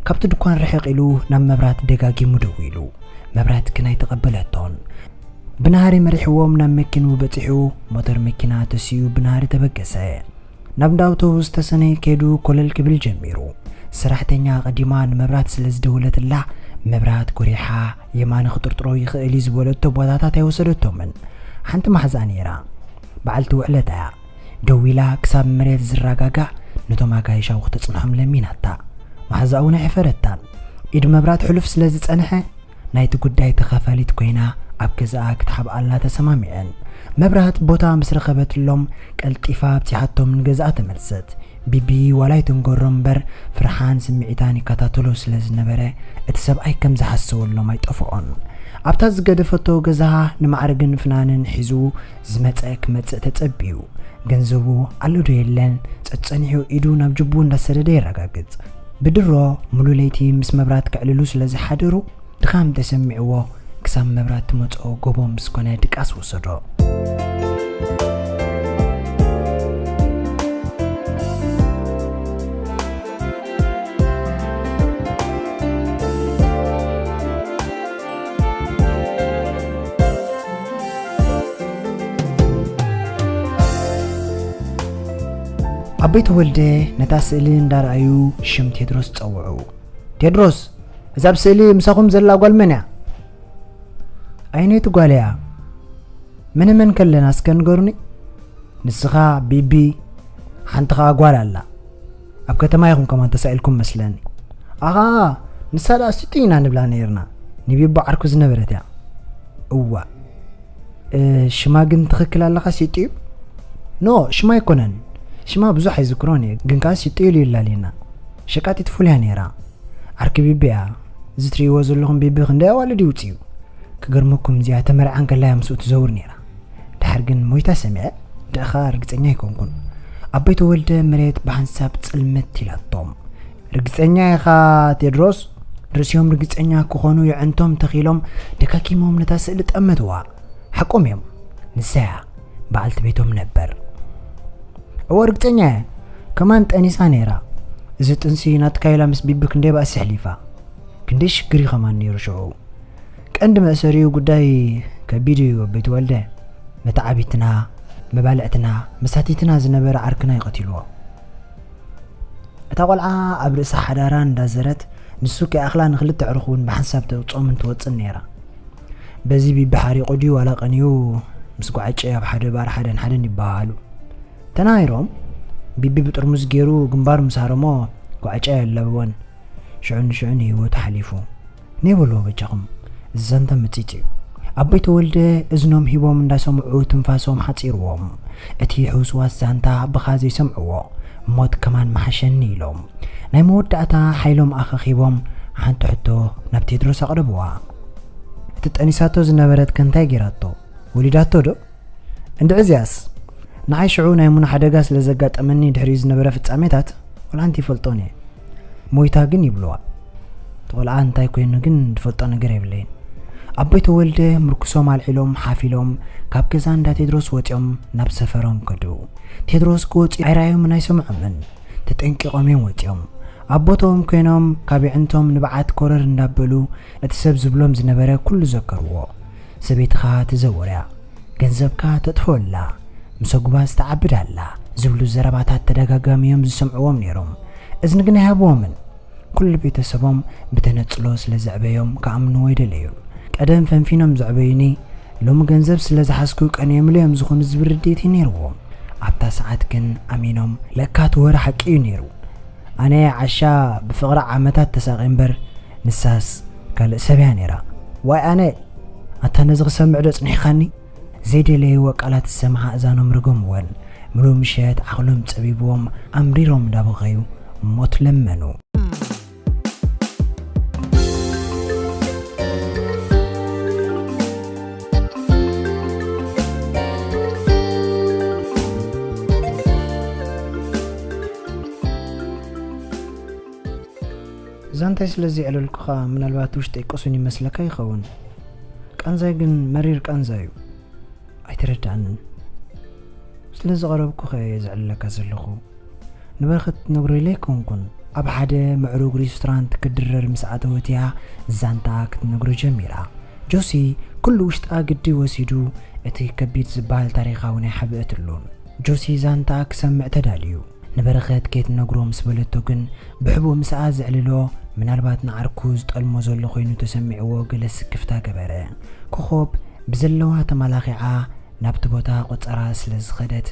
ካብቲ ድኳን ርሕቕ ኢሉ ናብ መብራት ደጋጊሙ ደዊሉ። መብራት ግን ኣይተቐበለቶን። ብናህሪ መሪሕዎም ናብ መኪንኡ በጺሑ፣ ሞተር መኪና ተሲኡ ብናህሪ ተበገሰ። ናብ እንዳ ኣውቶቡስ ተሰነይ ከይዱ ኮለል ክብል ጀሚሩ። ሰራሕተኛ ቀዲማ ንመብራት ስለ ዝደወለትላ፣ መብራት ጎሪሓ፣ የማነ ክጥርጥሮ ይኽእል እዩ ዝበለቶ ቦታታት ኣይወሰደቶምን። ሓንቲ ማሕዛእ ነይራ። በዓልቲ ውዕለታ እያ። ደው ኢላ ክሳብ መሬት ዝረጋጋእ ነቶም ኣጋይሽ ኣብኡ ክተጽንሖም ለሚናታ። ማሕዛእ እውን ኣይሕፈረታን። ኢድ መብራት ሕሉፍ ስለ ዝጸንሐ፣ ናይቲ ጉዳይ ተኻፋሊት ኮይና ኣብ ገዛኣ ክትሓብኣላ ተሰማሚዐን። መብራት ቦታ ምስ ረኸበትሎም ቀልጢፋ ኣብጺሓቶም ንገዛኣ ተመልሰት። ቢቢ ዋላ ኣይትንገሮ እምበር ፍርሓን ስምዒታን ይከታተሎ ስለ ዝነበረ እቲ ሰብኣይ ከም ዝሓሰወሎም ኣይጠፍኦን። ኣብታ ዝገደፈቶ ገዛኣ ንማዕርግን ፍናንን ሒዙ ዝመጸ ክመጽእ ተጸቢዩ። ገንዘቡ ኣሎ ዶ የለን ጸጸኒሑ ኢዱ ናብ ጅቡ እንዳሰደደ የረጋግጽ። ብድሮ ሙሉ ለይቲ ምስ መብራት ክዕልሉ ስለ ዝሓደሩ ድኻም ተሰሚዕዎ ክሳብ መብራት ትመጽኦ ጎቦ ምስ ኮነ ድቃስ ወሰዶ። ኣቦይ ተወልደ ነታ ስእሊ እንዳረኣዩ ሽም ቴድሮስ ጸውዑ። "ቴድሮስ፣ እዛ ኣብ ስእሊ ምሳኹም ዘላ ጓል መን እያ?" "ኣይነይቲ ጓል እያ?" "መነ መን ከለና እስከ ንገሩኒ?" "ንስኻ፣ ቢቢ፣ ሓንቲ ኸኣ ጓል ኣላ። ኣብ ከተማ ኢኹም ከማን ተሳኢልኩም መስለኒ?" "ኣኻ፣ ንሳ ደኣ ስጡ ኢና ንብላ ነይርና። ንቢቢ ዓርኩ ዝነበረት እያ." "እዋ። እ፣ ሽማ ግን ትኽክል ኣለኻ፣ ስጡ እዩ?" "ኖ፣ ሽማ ኣይኮነን። ሽማ ብዙሕ ኣይዝክሮን እየ፣ ግን ከኣ ስጡ ኢሉ ይላልየና። ሸቃጢት ፍሉያ ነይራ። ዓርኪ ቢቢ እያ። እዚ ትርእይዎ ዘለኹም ቢቢ ክንደይ ኣዋልድ ይውጽእ እዩ። ክገርመኩም፣ እዚኣ ተመርዓ እንከላ እያ ምስኡ ትዘውር ነይራ። ድሓር ግን ሞይታ ሰሚዐ፣ ድኣ ርግጸኛ ኣይኮንኩን." ኣቦይ ተወልደ መሬት ብሓንሳብ ጽልምት ኢላቶም። "ርግጸኛ ኢኻ ቴድሮስ?" ርእሲኦም ርግጸኛ ክኾኑ የዕንቶም ተኺሎም ደካኪሞም ነታ ስእሊ ጠመትዋ። ሓቆም እዮም። ንሳ እያ በዓልቲ ቤቶም ነበር። "እወ ርግጸኛ እየ። ከማን ጠኒሳ ነይራ። እዚ ጥንሲ ናትካ ኢላ ምስ ቢቢ ክንደይ ባእሲ ኣሕሊፋ። ክንደይ ሽግር እዩ ከማን ነይሩ ሽዑ። ቀንዲ መእሰሪኡ ጉዳይ ከቢድ እዩ ኣቦይ ተወልደ። መተዓቢትና፣ መባልዕትና፣ መሳቲትና ዝነበረ ዓርክና እዩ ቀቲልዎ። እታ ቆልዓ ኣብ ርእሲ ሓዳራ እንዳዘረት፣ ንሱ ከይኣኽላ ንኽልተ ኣዕሩኽ እውን ብሓንሳብ ተውጽኦምን ትወጽእን ነይራ። በዚ ቢቢ ሓሪቑ ድዩ ዋላ ቀንዩ ምስ ጓዕጨ ኣብ ሓደ ባር ሓደን ሓደን ይበሃሃሉ። ተናሂሮም፣ ቢቢ ብጥርሙዝ ገይሩ ግንባሩ ምስ ሃረሞ ጓዕጨ የለበወን። ሽዑ ንሽዑ ንህይወቱ ሓሊፉ። ነይ በልዎ በጃኹም፣ እዚ ዛንታ መጺጽ እዩ። ኣቦይ ተወልደ እዝኖም ሂቦም እንዳሰምዑ ትንፋሶም ሓጺርዎም። እቲ ሕውስዋስ ዛንታ ብኻ ዘይሰምዕዎ፣ ሞት ከማን መሓሸኒ ኢሎም፣ ናይ መወዳእታ ሓይሎም ኣኸኺቦም ሓንቲ ሕቶ ናብ ቴድሮስ ኣቕረብዋ። እቲ ጠኒሳቶ ዝነበረት ከ እንታይ ገይራቶ? ወሊዳቶ ዶ? እንድዒ እዚኣስ፣ ንዓይ ሽዑ ናይ ሙና ሓደጋ ስለ ዘጋጠመኒ ድሕሪኡ ዝነበረ ፍጻሜታት ቆልዓ እንተ ይፈልጦን እየ። ሞይታ ግን ይብልዋ። እቲ ቆልዓ እንታይ ኮይኑ ግን ዝፈልጦ ነገር የብለይን። ኣቦይ ተወልደ ምርኩሶም ኣልዒሎም ሓፍ ኢሎም ካብ ገዛ እንዳ ቴድሮስ ወጺኦም ናብ ሰፈሮም ከዱ። ቴድሮስ ክወጹ ኣይረኣዮምን ኣይሰምዖምን። ተጠንቂቖም እዮም ወጺኦም። ኣብ ቦትኦም ኮይኖም ካብ የዕንቶም ንብዓት ኮረር እንዳበሉ ነቲ ሰብ ዝብሎም ዝነበረ ኩሉ ዘከርዎ። ሰበይትኻ ትዘውር እያ፣ ገንዘብካ ተጥፍኦ ኣላ፣ ምሰጉባዝ ትዓብድ ኣላ ዝብሉ ዘረባታት ተደጋጋሚ እዮም ዝሰምዕዎም ነይሮም። እዝኒ ግን ኣይሃብዎምን። ኩሉ ቤተሰቦም ብተነጽሎ ስለ ዘዕበዮም ክኣምንዎ ኣይደለዩን። ቀደም ፈንፊኖም ዘዕበዩኒ ሎሚ ገንዘብ ስለ ዝሓዝኩ ቀንዮምሉ እዮም ዝኾኑ ዝብል ርድኢት እዩ ነይርዎም። ኣብታ ሰዓት ግን ኣሚኖም ለካ እቲ ወረ ሓቂ እዩ ነይሩ። ኣነ ዓሻ ብፍቕራ ዓመታት ተሳቒ እምበር ንሳስ ካልእ ሰብ እያ ነይራ። ዋይ ኣነ! ኣታ ነዚ ክሰምዕ ዶ ጽኒሕካኒ? ዘይደለይዎ ቃላት ዝሰምዓ ኣእዛኖም ረገምወን። ምሉእ ምሸት ዓቕሎም ጸቢብዎም ኣምሪሮም እንዳበኸዩ ሞት ለመኑ። ዛንታይ ስለ ዘየዕለልኩኻ ምናልባት ውሽጠይ ቅሱን ይመስለካ ይኸውን። ቃንዛይ ግን መሪር ቃንዛ እዩ። ኣይተረዳእንን። ስለ ዝቐረብኩኻ እየ ዘዕልለካ ዘለኹ። ንበረኸት ክትነግሮ ኢለ ኣይኮንኩን። ኣብ ሓደ ምዕሩግ ሬስቶራንት ክትድረር ምስ ኣተወት እያ ዛንታ ክትነግሮ ጀሚራ። ጆሲ ኩሉ ውሽጣ ግዲ ወሲዱ እቲ ከቢድ ዝበሃል ታሪኻዊ ናይ ሓብእትሉን። ጆሲ ዛንታ ክሰምዕ ተዳልዩ። ንበረኸት ከይትነግሮ ምስ በለቶ ግን ብሕቡእ ምስኣ ዘዕልሎ ምናልባት ንዓርኩ ዝጠልሞ ዘሎ ኮይኑ ተሰሚዕዎ ገለ ስክፍታ ገበረ። ኮኾብ ብዘለዋ ተመላኺዓ ናብቲ ቦታ ቆጸራ ስለ ዝኸደት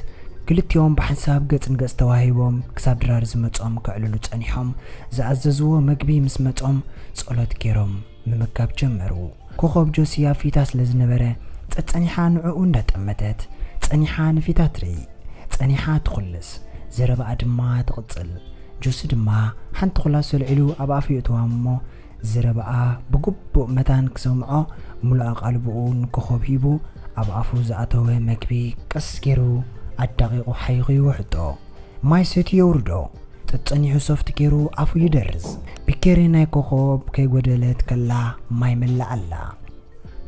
ክልቲኦም ብሓንሳብ ገጽ ንገጽ ተዋሂቦም ክሳብ ድራር ዝመጾም ከዕልሉ ጸኒሖም። ዝኣዘዝዎ መግቢ ምስ መጾም ጸሎት ገይሮም ምምጋብ ጀመሩ። ኮኾብ ጆሲ ኣብ ፊታ ስለ ዝነበረ ጸጸኒሓ ንዕኡ እንዳጠመተት ጸኒሓ ንፊታ ትርኢ፣ ጸኒሓ ትኹልስ፣ ዘረባኣ ድማ ትቕጽል። ጆሲ ድማ ሓንቲ ኩላስ ኣልዒሉ ኣብ ኣፉ የእትዋ እሞ ዘረባኣ ብግቡእ መታን ክሰምዖ ምሉእ ኣቓልቦኡ ንኮኾብ ሂቡ ኣብ ኣፉ ዝኣተወ መግቢ ቀስ ገይሩ ኣዳቒቑ ሓይኹ ይውሕጦ። ማይ ሰትዩ የውርዶ። ጸጸኒሑ ሶፍት ገይሩ ኣፉ ይደርዝ። ቢኬሪ ናይ ኮኾብ ከይጎደለት ከላ ማይ መላኣላ።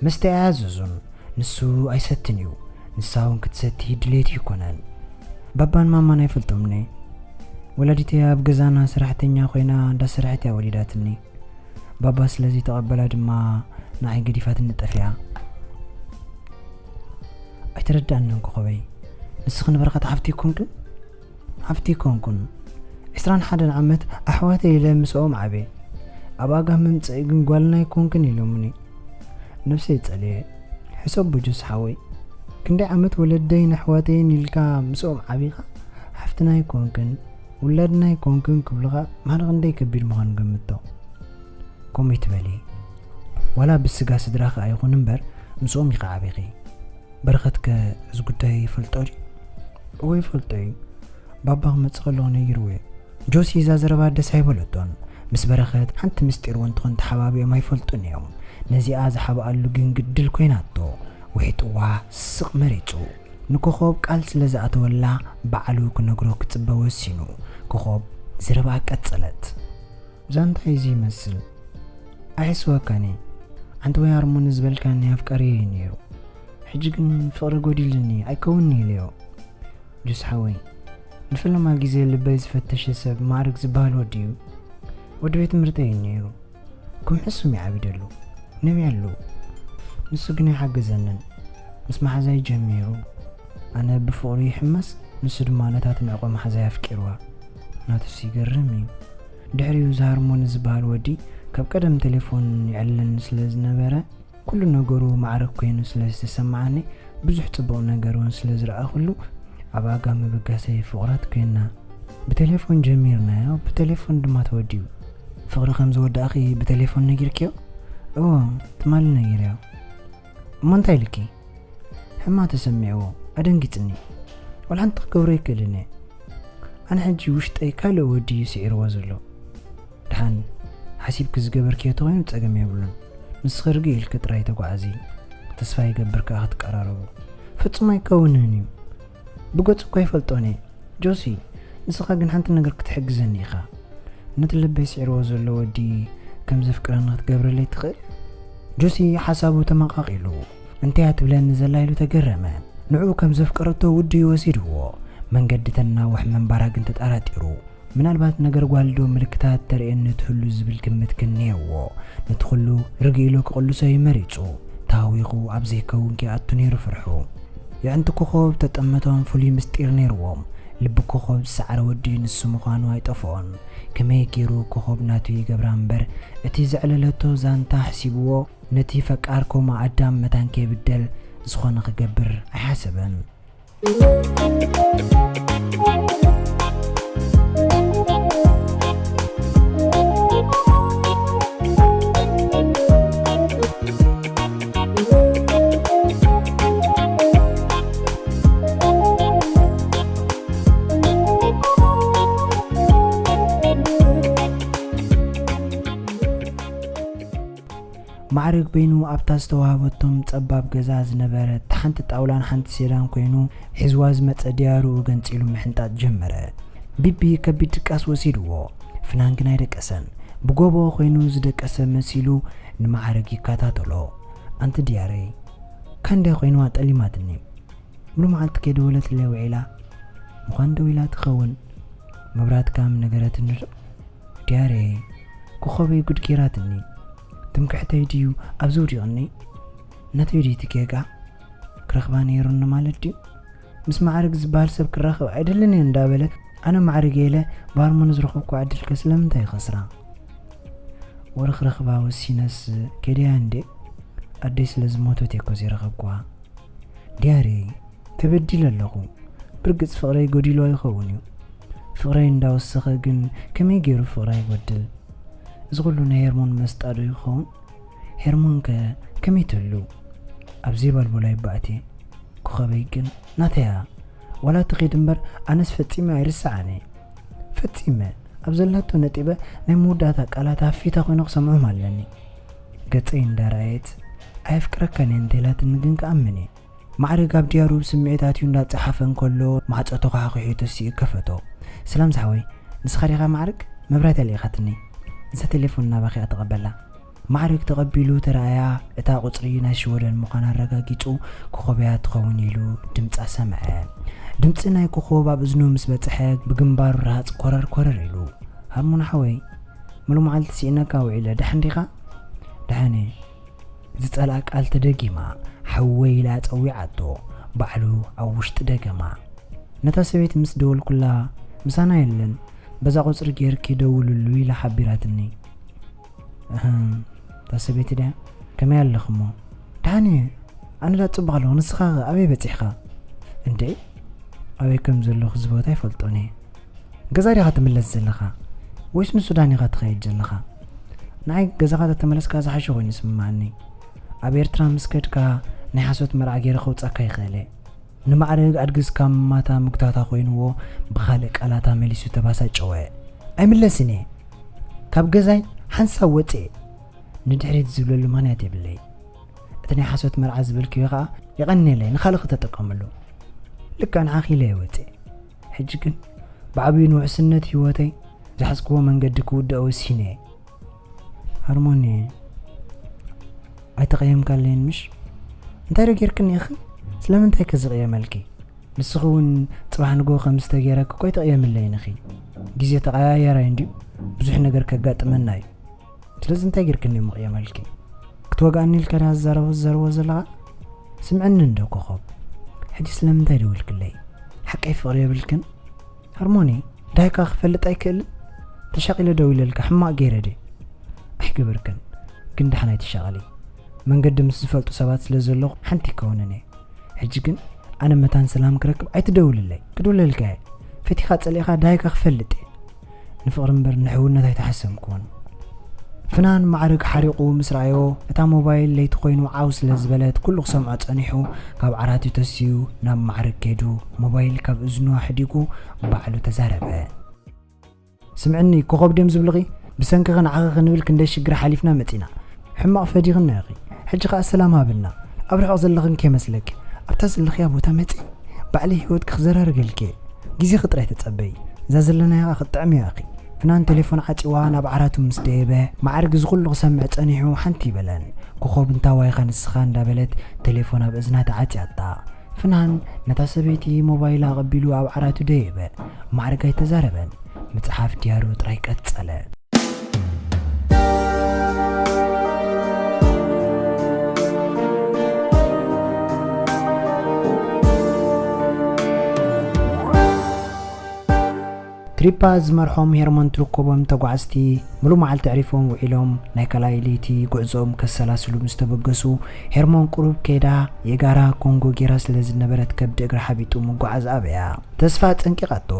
መስተ ኣያዘዙን፣ ንሱ ኣይሰትን እዩ። ንሳ እውን ክትሰቲ ድሌት ኣይኮነን። ባባን ማማን ኣይፈልጦምኒ። ወላዲተይ ኣብ ገዛና ሰራሕተኛ ኮይና እንዳሰርሐት እያ ወሊዳትኒ። ባባ ስለዚ ተቐበላ ድማ ንዓይ ገዲፋትኒ ጠፊኣ። ኣይተረዳእንን ኮኾበይ። ንስኺ ንበረኸት ሓፍቲ ኣይኮንክን? ሓፍቲ ኣይኮንኩን። ዕስራን ሓደን ዓመት ኣሕዋተይ ኢለ ምስኦም ዓብየ። ኣብ ኣጋ መምጽኢ ግን ጓልና ኣይኮንክን ኢሎምኒ። ነብሰይ ጸልየ። ሕሰብ ቡጁስ ሓወይ። ክንደይ ዓመት ወለደይን ኣሕዋተይን ኢልካ ምስኦም ዓቢኻ ሓፍትና ኣይኮንክን፣ ውላድና ኣይኮንክን ክብሉኻ ማዕረ ክንደይ ከቢድ ምዃኑ ገምቶ። ከምኡ ኣይትበሊ። ዋላ ብስጋ ስድራኺ ኣይኹን እምበር ምስኦም ኢኻ ዓቢኺ። በረኸትከ እዚ ጉዳይ ይፈልጦ ድዩ? እወ ይፈልጦ እዩ። ባባ ክመጽእ ከለኹ ነጊርዎ እየ። ጆሲ እዛ ዘረባ ደስ ኣይበለቶን። ምስ በረኸት ሓንቲ ምስጢር እውን ትኹን ተሓባቢኦም ኣይፈልጡን እዮም። ነዚኣ ዝሓብኣሉ ግን ግድል ኮይናቶ። ውሒጥዋ ስቕ መሪጹ። ንኮኾብ ቃል ስለ ዝኣተወላ ባዕሉ ክነግሮ ክጽበ ወሲኑ። ኮኾብ ዘረባኣ ቀጸለት። ዛንታ እዚ ይመስል። ኣይሕስወካን እየ። ሓንቲ ወይ ሃርሞኒ ዝበልካኒ ኣፍቃሪየ እዩ ነይሩ። ሕጂ ግን ፍቕሪ ጎዲልኒ ኣይከውንኒ ኢለዮ። ጁስ ሓወይ፣ ንፈለማ ግዜ ልበይ ዝፈተሸ ሰብ ማዕርግ ዝበሃል ወዲ እዩ። ወዲ ቤት ትምህርተይ እዩ ነይሩ። ከም ሕሱም ይዓቢደሉ። ነቢዐሉ። ንሱ ግን ኣይሓገዘንን። ምስ መሓዛይ ጀሚሩ። ኣነ ብፍቕሩ ይሕመስ፣ ንሱ ድማ ነታ ትንዕቆ መሓዛይ ኣፍቂርዋ። ናቱስ ይገርም እዩ። ድሕሪኡ እዚ ሃርሞኒ ዝበሃል ወዲ ካብ ቀደም ቴሌፎን ይዕልለኒ ስለ ዝነበረ፣ ኩሉ ነገሩ ማዕረ ኮይኑ ስለ ዝተሰማዓኒ፣ ብዙሕ ጽቡቕ ነገር እውን ስለ ዝረኣኹሉ፣ ኣብ ኣጋ ምብጋሰይ ፍቑራት ኮይንና። ብቴሌፎን ጀሚርናዮ፣ ብቴሌፎን ድማ ተወዲኡ። ፍቕሪ ከም ዝወዳእኺ ብቴሌፎን ነጊርክዮ? እወ፣ ትማሊ ነጊረዮ። እሞ እንታይ ኢልኪ? ሕማ ተሰሚዕዎ፣ ኣደንጊጽኒ። ዋላ ሓንቲ ክገብሮ ኣይክእልን እየ። ኣነ ሕጂ ውሽጠይ ካልእ ወዲ እዩ ስዒርዎ ዘሎ። ደሓን ሓሲብኪ ዝገበርክዮ ተኾይኑ ጸገም የብሉን። ንስኺ ርግእ ኢልኪ ጥራይ ተጓዓዚ። ተስፋ ይገብር ከኣ ክትቀራረቡ። ፍጹም ኣይከውንን እዩ። ብገጹ እኮ ኣይፈልጦን እየ። ጆሲ፣ ንስኻ ግን ሓንቲ ነገር ክትሕግዘኒ ኢኻ። ነቲ ልበይ ስዒርዎ ዘሎ ወዲ ከም ዘፍቅረኒ ክትገብረለይ ትኽእል? ጆሲ ሓሳቡ ተመቓቒሉ። እንታይ እያ ትብለኒ ዘላ ኢሉ ተገረመ። ንዕኡ ከም ዘፍቀረቶ ውድዩ ወሲድዎ። መንገዲ ተናውሕ ምንባራ ግን ተጠራጢሩ። ምናልባት ነገር ጓል ዶ ምልክታት ተርእየኒ ትህሉ ዝብል ግምት ግን ነይርዎ። ነቲ ኩሉ ርግእ ኢሉ ክቕልሶ እዩ መሪጹ። ተሃዊኹ ኣብ ዘይከውን ክኣቱ ነይሩ ፍርሑ። የዕንቲ ኮኾብ ተጠመቶም ፍሉይ ምስጢር ነይርዎም። ልቢ ኮኾብ ዝሰዓረ ወዲ ንሱ ምዃኑ ኣይጠፍኦን። ከመይ ገይሩ ኮኾብ ናቱ ይገብራ እምበር፣ እቲ ዘዕለለቶ ዛንታ ሕሲብዎ፣ ነቲ ፈቃር ኮማ ኣዳም መታን ከይብደል ዝኾነ ክገብር ኣይሓሰበን። ማዕረግ በይኑ ኣብታ ዝተዋህበቶም ጸባብ ገዛ ዝነበረት ሓንቲ ጣውላን ሓንቲ ሴዳን ኮይኑ፣ ሒዝዋ ዝመጸ ድያርኡ ገንጺሉ ምሕንጣጥ ጀመረ። ቢቢ ከቢድ ድቃስ ወሲድዎ፣ ፍናን ግን ኣይደቀሰን። ብጎቦ ኮይኑ ዝደቀሰ መሲሉ ንማዕረግ ይከታተሎ። ኣንቲ ድያረይ፣ ካንድያ ኮይንዋ ጠሊማትኒ። ሙሉ መዓልቲ ከይደወለትለይ ውዒላ። ምዃን ደዊላ ትኸውን። መብራት ካም ነገረትኒ ዶ? ድያረይ፣ ኮኾበይ ጉድ ጌራትኒ። ትምክሕተይ ድዩ ኣብዚ ውዲቕኒ? ናተይ ድዩ እቲ ጌጋ? ክረኽባ ነይሩኒ ማለት ድዩ? ምስ ማዕረግ ዝበሃል ሰብ ክራኸብ ኣይደልን እየ እንዳበለት፣ ኣነ ማዕረግ ኢለ ብሃርሞኒ ዝረኸብኩ ዕድል ከ ስለምንታይ ይኸስራ? ወረ ክረኽባ ወሲነስ ከይደያ እንዴ? ኣደይ ስለ ዝሞተት እየ እኮ ዘይረኸብኩዋ። ድያረይ፣ ተበዲለ ኣለኹ። ብርግጽ ፍቕረይ ጎዲሉ ኣይኸውን እዩ። ፍቕረይ እንዳወሰኸ ግን ከመይ ገይሩ ፍቕረይ ይጎድል? እዚ ኩሉ ናይ ሄርሞን መስጣ ዶ ይኸውን? ሄርሞን ከ ከመይ ትህሉ? ኣብ ዘይባልቦላይ ባእቴ። ኮኸበይ ግን ናተያ። ዋላ ትኸይድ እምበር ኣነስ ፈጺመ ኣይርስዓን እየ። ፈጺመ ኣብ ዘላቶ ነጢበ ናይ መወዳእታ ቃላት ሃፊታ ኮይነ ክሰምዖም ኣለኒ። ገጸይ እንዳረኣየት ኣየፍቅረካን እየ እንተኢላትኒ ግን ክኣምን እየ። ማዕረግ ኣብ ድያሩ ብስምዒት ኣትዩ እንዳጸሓፈ እንከሎ ማዕጾ ተዃሒኺሑ ተሲኡ ከፈቶ። ሰላም ዝሓወይ፣ ንስኻ ዲኻ ማዕረግ? መብራህቲ ኣልኢኻትኒ። እዛ ቴሌፎን ናባኺ እያ ተቐበላ። ማዕረግ ተቐቢሉ ተራእያ፣ እታ ቁጽሪ ናይ ሽወደን ምዃና ኣረጋጊጹ፣ ኮኾብ እያ ትኸውን ኢሉ ድምጻ ሰምዐ። ድምጺ ናይ ኮኾብ ኣብ እዝኑ ምስ በጽሐ ብግንባሩ ረሃጽ ኮረር ኮረር ኢሉ። ሃርሞን ሓወይ፣ ሙሉ መዓልቲ ስኢነካ ውዒለ፣ ደሓን ዲኻ? ደሓን እየ። ዝጸልኣ ቃል ተደጊማ፣ ሓወይ ኢላ ጸዊዓቶ፣ ባዕሉ ኣብ ውሽጢ ደገማ። ነታ ሰበይቲ ምስ ደወልኩላ፣ ምሳና የለን፣ በዛ ቁጽሪ ጌርኪ ደውልሉ ኢላ ሓቢራትኒ። እህም፣ እታ ሰበይቲ ድያ? ከመይ ኣለኽሞ? ደሓን እየ። ኣነ ዳ ጽቡቕ ኣለኹ፣ ንስኻ ኸ ኣበይ በጺሕካ? እንዴ? ኣበይ ከም ዘለኹ እዚ ቦታ ኣይፈልጦን እየ። ገዛ ዲኻ ትምለስ ዘለኻ? ወይስ ንሱዳን ኢኻ ትኸይድ ዘለኻ? ንዓይ ገዛኻ ተተመለስካ ዝሓሸ ኮይኑ ይስምዓኒ። ኣብ ኤርትራ ምስ ከድካ ናይ ሓሶት መርዓ ገይረ ከውጻካ ይኽእል እየ። ንማዕረግ ኣድግስ ካብ ማታ ምግታታ ኮይንዎ ብኻልእ ቃላታ መሊሱ ተባሳጨወ። ኣይምለስን እየ። ካብ ገዛይ ሓንሳብ ወጽኤ። ንድሕሪት ዝብለሉ ምኽንያት የብለይ። እቲ ናይ ሓሶት መርዓ ዝበልክዮ ኸኣ የቐንየለይ፣ ንኻልእ ክተጠቀመሉ። ልክዕ ንዓኺ ኢለ እየ ወጽኤ። ሕጂ ግን ብዓብዩ ንውሕስነት ህይወተይ ዝሓዝክዎ መንገዲ ክውድኦ ወሲነ እየ። ሃርሞኒ፣ ኣይተቐየምካለይን ምሽ? እንታይ ዶ ጌርክኒ ኢኺ? ስለምንታይ ከ ዝቕየመልኪ? ንስኺ እውን ጽባሕ ንግሆ ከም ዝተገይረኪ እኮ ኣይትቕየምለይን ኢኺ። ግዜ ተቐያያራይ እንድዩ፣ ብዙሕ ነገር ከጋጥመና እዩ። ስለዚ እንታይ ጌርክኒ እዩ ምቕየመልኪ? ክትወግኣኒ ኢልካ ድኻ ዝዛረቦ ዝዛረቦ ዘለኻ? ስምዕኒ እንዶ ኮኾብ። ሕጂ ስለምንታይ ደወልክለይ? ሓቀይ ፍቕሪ የብልክን? ሃርሞኒ፣ ዳይካ ክፈልጥ ኣይክእልን? ተሻቒለ ደዊለልካ ሕማቕ ገይረ ድየ? ኣይገበርክን፣ ግን ደሓን ኣይትሻቐሊ። መንገዲ ምስ ዝፈልጡ ሰባት ስለ ዘለኹ ሓንቲ ይከውንን እየ። ሕጂ ግን ኣነ መታን ሰላም ክረክብ ኣይትደውልለይ። ክድውለልካ እየ። ፈቲኻ ጸሊእኻ ዳይካ ክፈልጥ እየ። ንፍቕሪ እምበር ንሕውነት ኣይተሓሰምክዎን። ፍናን ማዕርግ ሓሪቑ ምስ ረኣዮ፣ እታ ሞባይል ለይቲ ኮይኑ ዓው ስለ ዝበለት፣ ኩሉ ክሰምዖ ጸኒሑ፣ ካብ ዓራቱ ተሲኡ ናብ ማዕርግ ከይዱ፣ ሞባይል ካብ እዝኑ ኣሕዲጉ ባዕሉ ተዛረበ። ስምዕኒ፣ ኮኾብ ድዮም ዝብልኺ? ብሰንክኺ ንዓኺ ክንብል ክንደይ ሽግር ሓሊፍና መጺና። ሕማቕ ፈዲኽና ኢኺ። ሕጂ ኸኣ ሰላም ሃብና። ኣብ ርሑቕ ዘለኽን ከይመስለኪ። ኣብታ ዘለኽያ ቦታ መጺ። ባዕለይ ህይወትኪ ክዘራርገልኪ እየ። ግዜኺ ጥራይ ተጸበዪ። እዛ ዘለናያ ኸኣ ክትጥዕምያ ኢኺ። ፍናን ቴሌፎን ዓጺዋ ናብ ዓራቱ ምስ ደየበ፣ ማዕርግ እዚ ኹሉ ክሰምዕ ጸኒሑ ሓንቲ ይበለን። ኮኾብ፣ እንታዋይኻ ንስኻ እንዳበለት ቴሌፎን ኣብ እዝና ተዓጽያታ። ፍናን ነታ ሰበይቲ ሞባይላ ኣቐቢሉ ኣብ ዓራቱ ደየበ። ማዕርግ ኣይተዛረበን። ምጽሓፍ ድያሩ ጥራይ ቀጸለ። ትሪፓ ዝመርሖም ሄርሞን ትርከቦም ተጓዓዝቲ ሙሉእ መዓልቲ ኣዕሪፎም ውዒሎም፣ ናይ ካልኣይ ለይቲ ጉዕዞኦም ከሰላስሉ ምስ ተበገሱ፣ ሄርሞን ቁሩብ ከይዳ የጋራ ኮንጎ ጌራ ስለ ዝነበረት ከብዲ እግራ ሓቢጡ ምጉዓዝ ኣበያ። ተስፋ ጸንቂቓቶ፣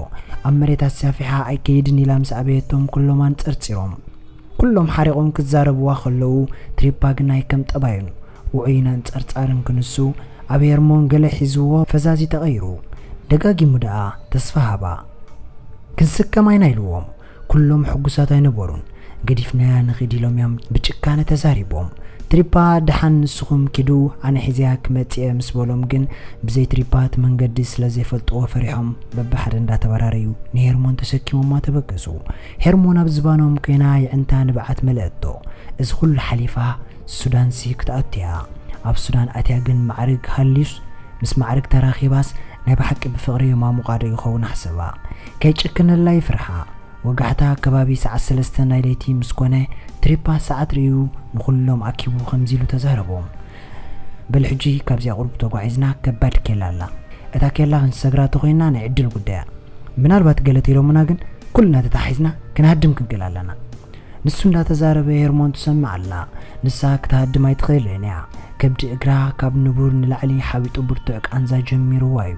ኣብ መሬት ኣሳፊሓ ኣይከይድን ኢላ ምስ ኣበየቶም ኩሎም ኣንጸርጺሮም። ኩሎም ሓሪቖም ክዛረብዋ ከለዉ፣ ትሪፓ ግናይ ከም ጠባዩን ውዑይን ኣንጸርጻርን ክንሱ፣ ኣብ ሄርሞን ገለ ሒዝዎ ፈዛዚ ተቐይሩ። ደጋጊሙ ደኣ ተስፋ ሃባ። ክንስከም ኣይና ኢልዎም። ኩሎም ሕጉሳት ኣይነበሩን። ገዲፍናያ ንኺድ ኢሎም እዮም ብጭካነ ተዛሪቦም። ትሪፓ፣ ደሓን ንስኹም ኪዱ፣ ኣነ ሒዘያ ክመጽእ እየ ምስ በሎም ግን፣ ብዘይ ትሪፓ እቲ መንገዲ ስለ ዘይፈልጥዎ ፈሪሖም በብሓደ እንዳተበራረዩ ንሄርሞን ተሰኪሞማ ተበገሱ። ሄርሞን ኣብ ዝባኖም ኮይና የዕንታ ንብዓት መለአቶ። እዚ ኩሉ ሓሊፋ ሱዳንሲ ክትኣቱ እያ። ኣብ ሱዳን ኣትያ ግን ማዕርግ ሃልዩስ ምስ ማዕርግ ተራኺባስ ናይ ብሓቂ ብፍቕሪ የማሙቓ ዶ ይኸውን ኣሕሰባ። ከይጭክነላ ይፍርሓ። ወጋሕታ ከባቢ ሰዓት ሰለስተ ናይ ለይቲ ምስ ኮነ፣ ትሪፓ ሰዓት ርእዩ ንኹሎም ኣኪቡ ከምዚ ኢሉ ተዛረቦም። በል ሕጂ ካብዚኣ ቁሩብ ተጓዒዝና ከባድ ኬላ ኣላ። እታ ኬላ ክንሰግራ ተኾይንና ናይ ዕድል ጉዳያ። ምናልባት ገለ ተኢሎምና ግን ኩልና ተታሒዝና ክንሃድም ክንክእል ኣለና። ንሱ እንዳተዛረበ ሄርሞን ትሰምዕ ኣላ። ንሳ ክትሃድም ኣይትኽእልን እያ። ከብዲ እግራ ካብ ንቡር ንላዕሊ ሓዊጡ ብርቱዕ ቃንዛ ጀሚርዋ እዩ።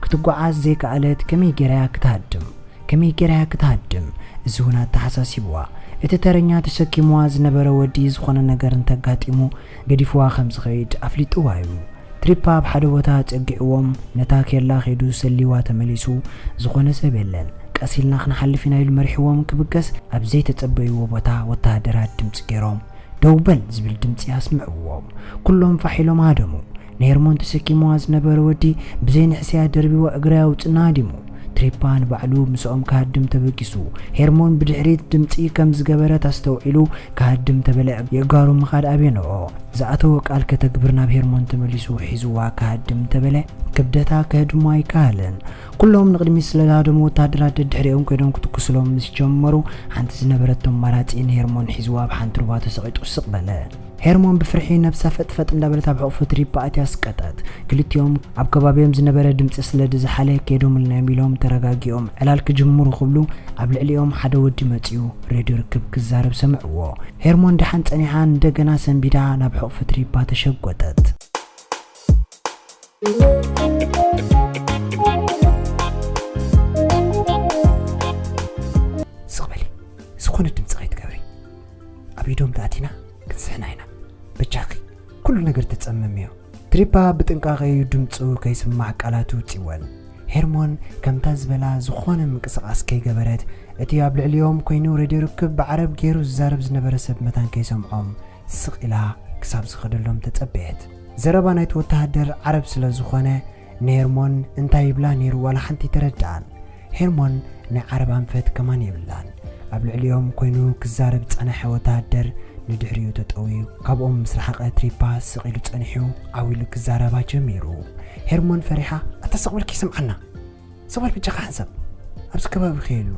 ክትጓዓዝ ዘይከኣለት ከመይ ገይራ እያ ክትሃድም? ከመይ ገይራ እያ ክትሃድም? እዚ እውን ኣተሓሳሲብዋ። እቲ ተረኛ ተሰኪምዋ ዝነበረ ወዲ ዝኾነ ነገር እንተጋጢሙ ገዲፍዋ ከም ዝኸይድ ኣፍሊጥዋ እዩ። ትሪፓ ኣብ ሓደ ቦታ ኣጸጊዕዎም፣ ነታ ኬላ ከይዱ ሰሊዋ ተመሊሱ፣ ዝኾነ ሰብ የለን። ቀስ ኢልና ክንሓልፍ ኢና ኢሉ መሪሕዎም ክብገስ፣ ኣብ ዘይተጸበይዎ ቦታ ወተሃደራት ድምጺ ገይሮም፣ ደው በል ዝብል ድምጺ ኣስምዕዎም። ኩሎም ፋሕ ኢሎም ሃደሙ። ንሄርሞን ተሰኪምዋ ዝነበረ ወዲ ብዘይ ንሕስያ ደርቢዋ እግራ ኣውጽና ሃዲሙ። ትሪፓ ንባዕሉ ምስኦም ክሃድም ተበጊሱ። ሄርሞን ብድሕሪት ድምጺ ከም ዝገበረት ኣስተውዒሉ ክሃድም ተበለ። የእጋሩ ምኻድ ኣብየንኦ። ዝኣተወ ቃል ከተግብር ናብ ሄርሞን ተመሊሱ ሒዝዋ ክሃድም ተበለ። ክብደታ ከህድሞ ኣይከኣለን። ኩሎም ንቕድሚት ስለ ዝሃደሙ ወተሃደራት ደድሕሪኦም ኮይዶም ክትኩስሎም ምስ ጀመሩ፣ ሓንቲ ዝነበረቶም ኣማራጺ ንሄርሞን ሒዝዋ ኣብ ሓንቲ ሩባ ተሰቒጡ ስቕ በለ። ሄርሞን ብፍርሒ ነብሳ ፈጥፈጥ እንዳበለት ኣብ ሕቑፉ ትሪፓ ኣትያ ስቀጠት። ክልቲኦም ኣብ ከባቢኦም ዝነበረ ድምጺ ስለ ዝዘሓለ ከይዶምልና እዮም ኢሎም ተረጋጊኦም ዕላል ክጅምሩ ክብሉ ኣብ ልዕሊኦም ሓደ ወዲ መጺኡ ሬድዮ ርክብ ክዛረብ ሰምዕዎ። ሄርሞን ደሓን ጸኒሓ እንደገና ሰንቢዳ ናብ ሕቑፉ ትሪፓ ተሸጎጠት። ስቕ በሊ፣ ዝኾነ ድምጺ ከይትገብሪ። ኣብ ኢዶም ተኣቲና ክንስሕና ኢና። በጃኺ፣ ኩሉ ነገር ተጸመምዮ። ትሪፓ ብጥንቃቐ እዩ ድምጹ ከይስማዕ ቃላቱ ውጺወን። ሄርሞን ከምታ ዝበላ ዝኾነ ምንቅስቓስ ከይገበረት፣ እቲ ኣብ ልዕሊኦም ኮይኑ ሬድዮ ርክብ ብዓረብ ገይሩ ዝዛረብ ዝነበረ ሰብ መታን ከይሰምዖም ስቕ ኢላ ክሳብ ዝኸደሎም ተጸበየት። ዘረባ ናይቲ ወተሃደር ዓረብ ስለ ዝኾነ፣ ንሄርሞን እንታይ ይብላ ነይሩ ዋላ ሓንቲ ኣይተረድኣን። ሄርሞን ናይ ዓረብ ኣንፈት ከማን የብላን። ኣብ ልዕሊኦም ኮይኑ ክዛረብ ዝጸንሐ ወተሃደር ንድሕሪኡ ተጠውዩ። ካብኦም ምስ ረሓቐ ትሪፓ ስቕ ኢሉ ጸኒሑ ዓው ኢሉ ክዛረባ ጀሚሩ። ሄርሞን ፈሪሓ፣ "ኣታ ስቕ በል ከይሰምዓና። ስቕ በል በጃኻ ሓንሳብ። ኣብዚ ከባቢ ከየሉ።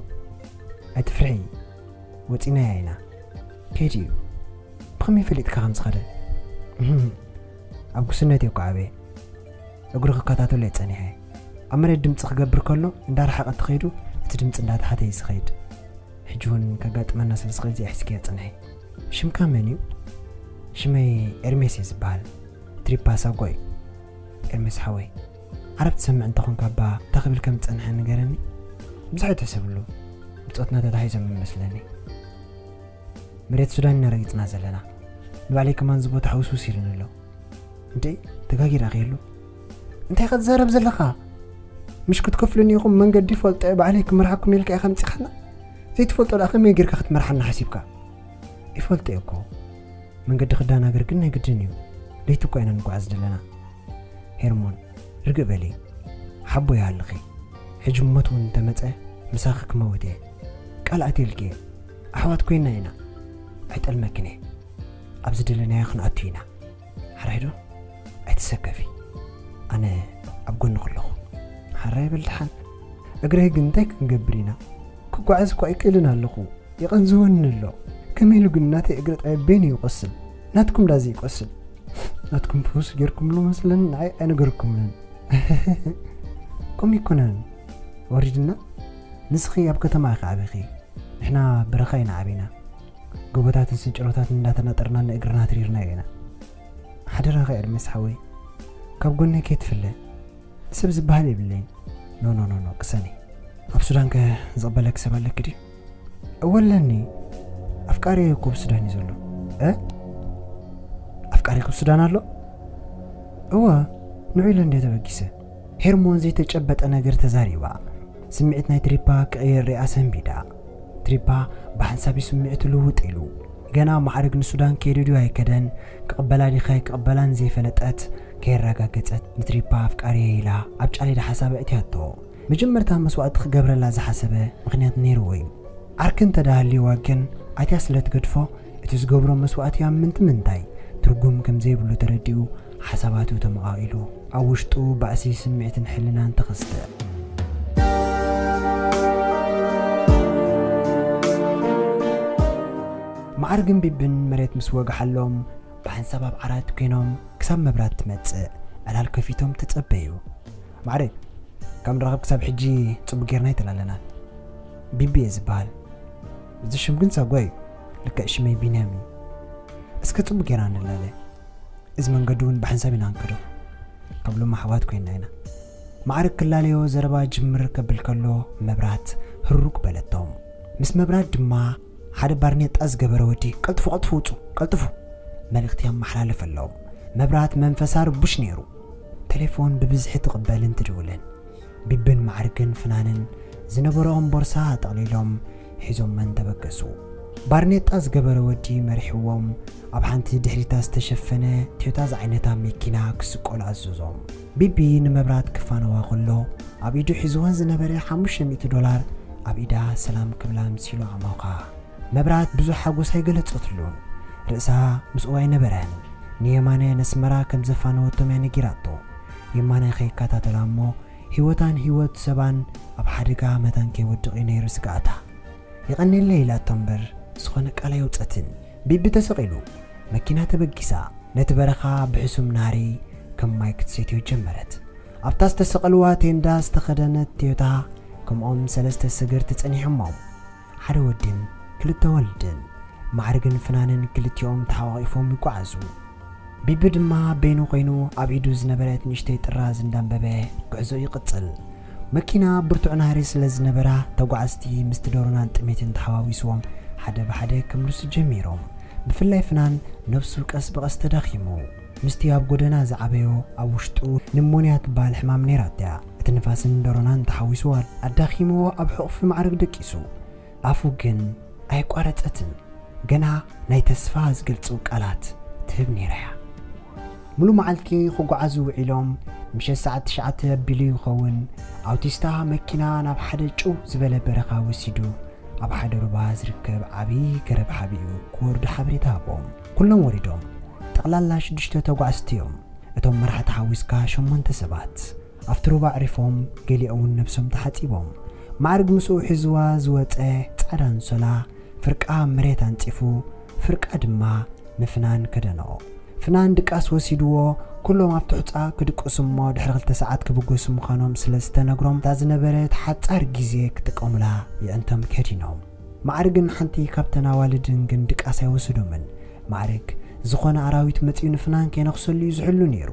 ኣይትፍርሒ። ወጺናያ ኢና። ከይዱ እዩ። ብኸመይ ፈሊጥካ ከም ዝኸደ?" "እህም፣ ኣብ ጉስነት እየ እኮ ዓበየ። እግሩ ክከታተሎ እየ ጸኒሐ። ኣብ መሬት ድምጺ ክገብር ከሎ እንዳረሓቐ እንተኸይዱ እቲ ድምጺ እንዳተሓተ እዩ ዝኸይድ። ሕጂ እውን ከጋጥመና ስለ ዝኽእል እዚኣ ሒዝክያ ጽንሒ። ሽምካ መን እዩ?" "ሽመይ ኤርሜስ እየ ዝበሃል። ትሪፓ ሳጓ እዩ። ኤርሜስ ሓወይ፣ ዓረብ ትሰምዕ እንተኾንካ እባ እንታይ ክብል ከም ዝጸንሐ ንገረኒ?" "ብዙሕ ኣይትሕሰብሉ። ብጾትና ተታሒዞም ይመስለኒ። መሬት ሱዳን ኢና ረጊጽና ዘለና። ንባዕለይ ከማን እዚ ቦታ ሕውስውስ ኢሉኒ ኣሎ። እንዴ፣ ተጋጊራ ከየሉ? እንታይ ኢኻ ትዛረብ ዘለኻ? ምሽ ክትከፍሉኒ ኢኹም መንገዲ ይፈልጦ እየ፣ ባዕለይ ክመርሓኩም ኢልካ ኢኻ ምጺኻና? ዘይትፈልጦ ደኣ ከመይ ጌርካ ክትመርሓና ሓሲብካ? ይፈልጦ እየ እኮ። መንገዲ ክዳናገር ግን ናይ ግድን እዩ። ለይቲ እኳ ኢና ንጓዓዝ ዘለና። ሄርሞን፣ ርግእ በሊ። ሓቦ ይሃልኺ። ሕጂ ሞት እውን እንተመጸ፣ ምሳኺ ክመውት እየ። ቃል ኣትየልኪ እየ። ኣሕዋት ኮይና ኢና። ኣይጠልመክን እየ። ኣብ ዝደለናዮ ክንኣቱ ኢና። ሓራይ ዶ? ኣይትሰከፊ። ኣነ ኣብ ጎንኺ ኣለኹ። ሓራይ በል ደሓን። እግረይ ግን እንታይ ክንገብር ኢና? ክጓዓዝ እኳ ኣይክእልን ኣለኹ። ይቐንዝወኒ ኣሎ። ከመይ ኢሉ ግን ናተይ እግሪ ጥራይ በይኑ ይቆስል? ናትኩም ዳዚ ይቆስል? ናትኩም ፍውስ ጌርኩምሉ መስለኒ፣ ንዓይ ኣይነገርኩምንን። ከምኡ ኣይኮነን። ወሪድና? ንስኺ ኣብ ከተማ ኢኺ ዓቢኺ። ንሕና በረኻ ኢና ዓቢና። ጎቦታትን ስንጭሮታትን እንዳተናጠርና ንእግርና ትሪርናዮ ኢና። ሓደራኻ ኤርሜስ ሓወይ፣ ካብ ጎነይ ከይትፍለ። ሰብ ዝበሃል የብለይን። ኖ፣ ኖ፣ ኖ፣ ኖ፣ ቅሰኒ። ኣብ ሱዳን ከ ዝቕበለኪ ሰብ ኣለኪ ድዩ? እወ ኣለኒ። ኣፍቃሪየ እኮ ኣብ ሱዳን እዩ ዘሎ። እ? ኣፍቃሪኺ ኣብ ሱዳን ኣሎ? እወ፣ ንዑ ኢለ እንድየ ተበጊሰ። ሄርሞን ዘይተጨበጠ ነገር ተዛሪባ። ስምዒት ናይ ትሪፓ ክቕየር ሪኣ ሰንቢዳ። ትሪፓ ብሓንሳብ እዩ ስምዒቱ ልውጥ ኢሉ። ገና ማዕርግ ንሱዳን ከይዱ ድዩ ኣይከደን፣ ክቕበላ ዲኻ ኣይክቕበላን ዘይፈለጠት፣ ከየረጋገጸት ንትሪፓ ኣፍቃሪየ ኢላ ኣብ ጫሌዳ ሓሳብ ኣእትያቶ። መጀመርታ መስዋእቲ ክገብረላ ዝሓሰበ ምኽንያት ነይርዎ እዩ። ዓርኪ እንተ ደኣ ሃልይዋ ግን ኣትያ ስለ ትገድፎ፣ እቲ ዝገብሮ መስዋእቲ ኣብ ምንቲ ምንታይ ትርጉም ከም ዘይብሉ ተረዲኡ ሓሳባቱ ተመቓቒሉ፣ ኣብ ውሽጡ ባእሲ ስምዒትን ሕልናን ተኸስተ። ማዕርግን ቢብን መሬት ምስ ወግሓሎም፣ ብሓንሳብ ኣብ ዓራት ኮይኖም ክሳብ መብራት ትመጽእ ዕላል ከፊቶም ተጸበዩ። ማዕርግ፣ ከም ንራኸብ ክሳብ ሕጂ ጽቡቅ ጌርና ኣይተላለናን። ቢቢ እየ ዝበሃል። እዚ ሽም ግን ሳጓ እዩ። ልክዕ ሽመይ ቢንያም እዩ። እስከ ጽቡቅ ጌርና ንላለ። እዚ መንገዱ እውን ብሓንሳብ ኢና ንከዶ። ካብ ሎሚ ኣሕዋት ኮይንና ኢና። ማዕርግ ክላለዮ ዘረባ ጅምር ከብል ከሎ መብራት ህሩግ በለቶም። ምስ መብራት ድማ ሓደ ባርኔጣ ዝገበረ ወዲ፣ "ቀልጥፉ፣ ቀልጥፉ ውጹ፣ ቀልጥፉ!" መልእኽቲ የመሓላልፈሎም። መብራት መንፈሳ ርቡሽ ነይሩ። ቴሌፎን ብብዝሒ ትቕበልን ትድውልን። ቢብን ማዕርግን ፍናንን ዝነበረኦም ቦርሳ ኣጠቕሊሎም ሒዞመን ተበገሱ። ባርኔጣ ዝገበረ ወዲ መሪሕዎም ኣብ ሓንቲ ድሕሪታ ዝተሸፈነ ቶዮታ ዝዓይነታ መኪና ክስቀሉ ኣዘዞም። ቢቢ ንመብራት ክፋነዋ ከሎ ኣብ ኢዱ ሒዝወን ዝነበረ ሓሙሽተ ሚእቲ ዶላር ኣብ ኢዳ ሰላም ክብላ ምስ ኢሉ ኣዕሞኻ። መብራት ብዙሕ ሓጎስ ኣይገለጸትሉን። ርእሳ ምስኡ ኣይነበረን። ንየማነ ነስመራ ከም ዘፋነወቶም እያ ነጊራቶ። የማነ ከይከታተላ እሞ ህይወታን ህይወት ሰባን ኣብ ሓደጋ መታን ከይወድቕ እዩ ነይሩ ስግኣታ። "የቐንየለይ" ኢላቶ እምበር ዝኾነ ቃል ኣየውጸትን። ቢቢ ተሰቒሉ፣ መኪና ተበጊሳ፣ ነቲ በረኻ ብሕሱም ናህሪ ከም ማይ ክትሰትዮ ጀመረት። ኣብታ ዝተሰቐልዋ ቴንዳ ዝተኸደነት ቶዮታ፣ ከምኦም ሰለስተ ሰገርቲ ጸኒሖሞም። ሓደ ወድን ክልተ ኣዋልድን። ማዕርግን ፍናንን ክልቲኦም ተሓቋቒፎም ይጓዓዙ። ቢቢ ድማ በይኑ ኮይኑ ኣብ ኢዱ ዝነበረት ንእሽተይ ጥራዝ እንዳንበበ ጉዕዞ ይቕጽል። መኪና ብርቱዕ ናህሪ ስለ ዝነበራ፣ ተጓዓዝቲ ምስቲ ዶሮናን ጥሜትን ተሓዋዊስዎም ሓደ ብሓደ ክምልሱ ጀሚሮም። ብፍላይ ፍናን ነብሱ ቀስ ብቐስ ተዳኺሙ። ምስቲ ኣብ ጎደና ዝዓበዮ ኣብ ውሽጡ ኒሞንያ ትበሃል ሕማም ነይራቶ እያ። እቲ ንፋስን ዶሮናን ተሓዊስዎ ኣዳኺምዎ ኣብ ሕቑፊ ማዕርግ ደቂሱ። ኣፉ ግን ኣየቋረጸትን። ገና ናይ ተስፋ ዝገልጹ ቃላት ትህብ ነይራ እያ። ሙሉ መዓልቲ ክጓዓዙ ውዒሎም፣ ምሸት ሰዓት ትሽዓተ ኣቢሉ ይኸውን፣ ኣውቲስታ መኪና ናብ ሓደ ጭው ዝበለ በረኻ ወሲዱ፣ ኣብ ሓደ ሩባ ዝርከብ ዓቢ ገረብ ሓቢኡ ክወርዱ ሓበሬታ ሃቦም። ኩሎም ወሪዶም። ጠቕላላ ሽዱሽተ ተጓዓዝቲ እዮም። እቶም መራሕቲ ሓዊስካ ሸሞንተ ሰባት። ኣብቲ ሩባ ኣዕሪፎም፣ ገሊኦም እውን ነብሶም ተሓጺቦም። ማዕርግ ምስኡ ሒዝዋ ዝወጸ ጻዕዳ ኣንሶላ፣ ፍርቃ መሬት ኣንጺፉ፣ ፍርቃ ድማ ንፍናን ከደንኦ። ፍናን ድቃስ ወሲድዎ፣ ኩሎም ኣብቲ ሑጻ ክድቅሱ እሞ ድሕሪ ክልተ ሰዓት ክብገሱ ምዃኖም ስለ ዝተነግሮም፣ እታ ዝነበረት ሓጻር ግዜ ክጥቀሙላ የዕንቶም ከዲኖም። ማዕርግን ሓንቲ ካብተን ኣዋልድን ግን ድቃስ ኣይወሰዶምን። ማዕርግ፣ ዝኾነ ኣራዊት መጺኡ ንፍናን ከይነኽሰሉ እዩ ዝሕሉ ነይሩ።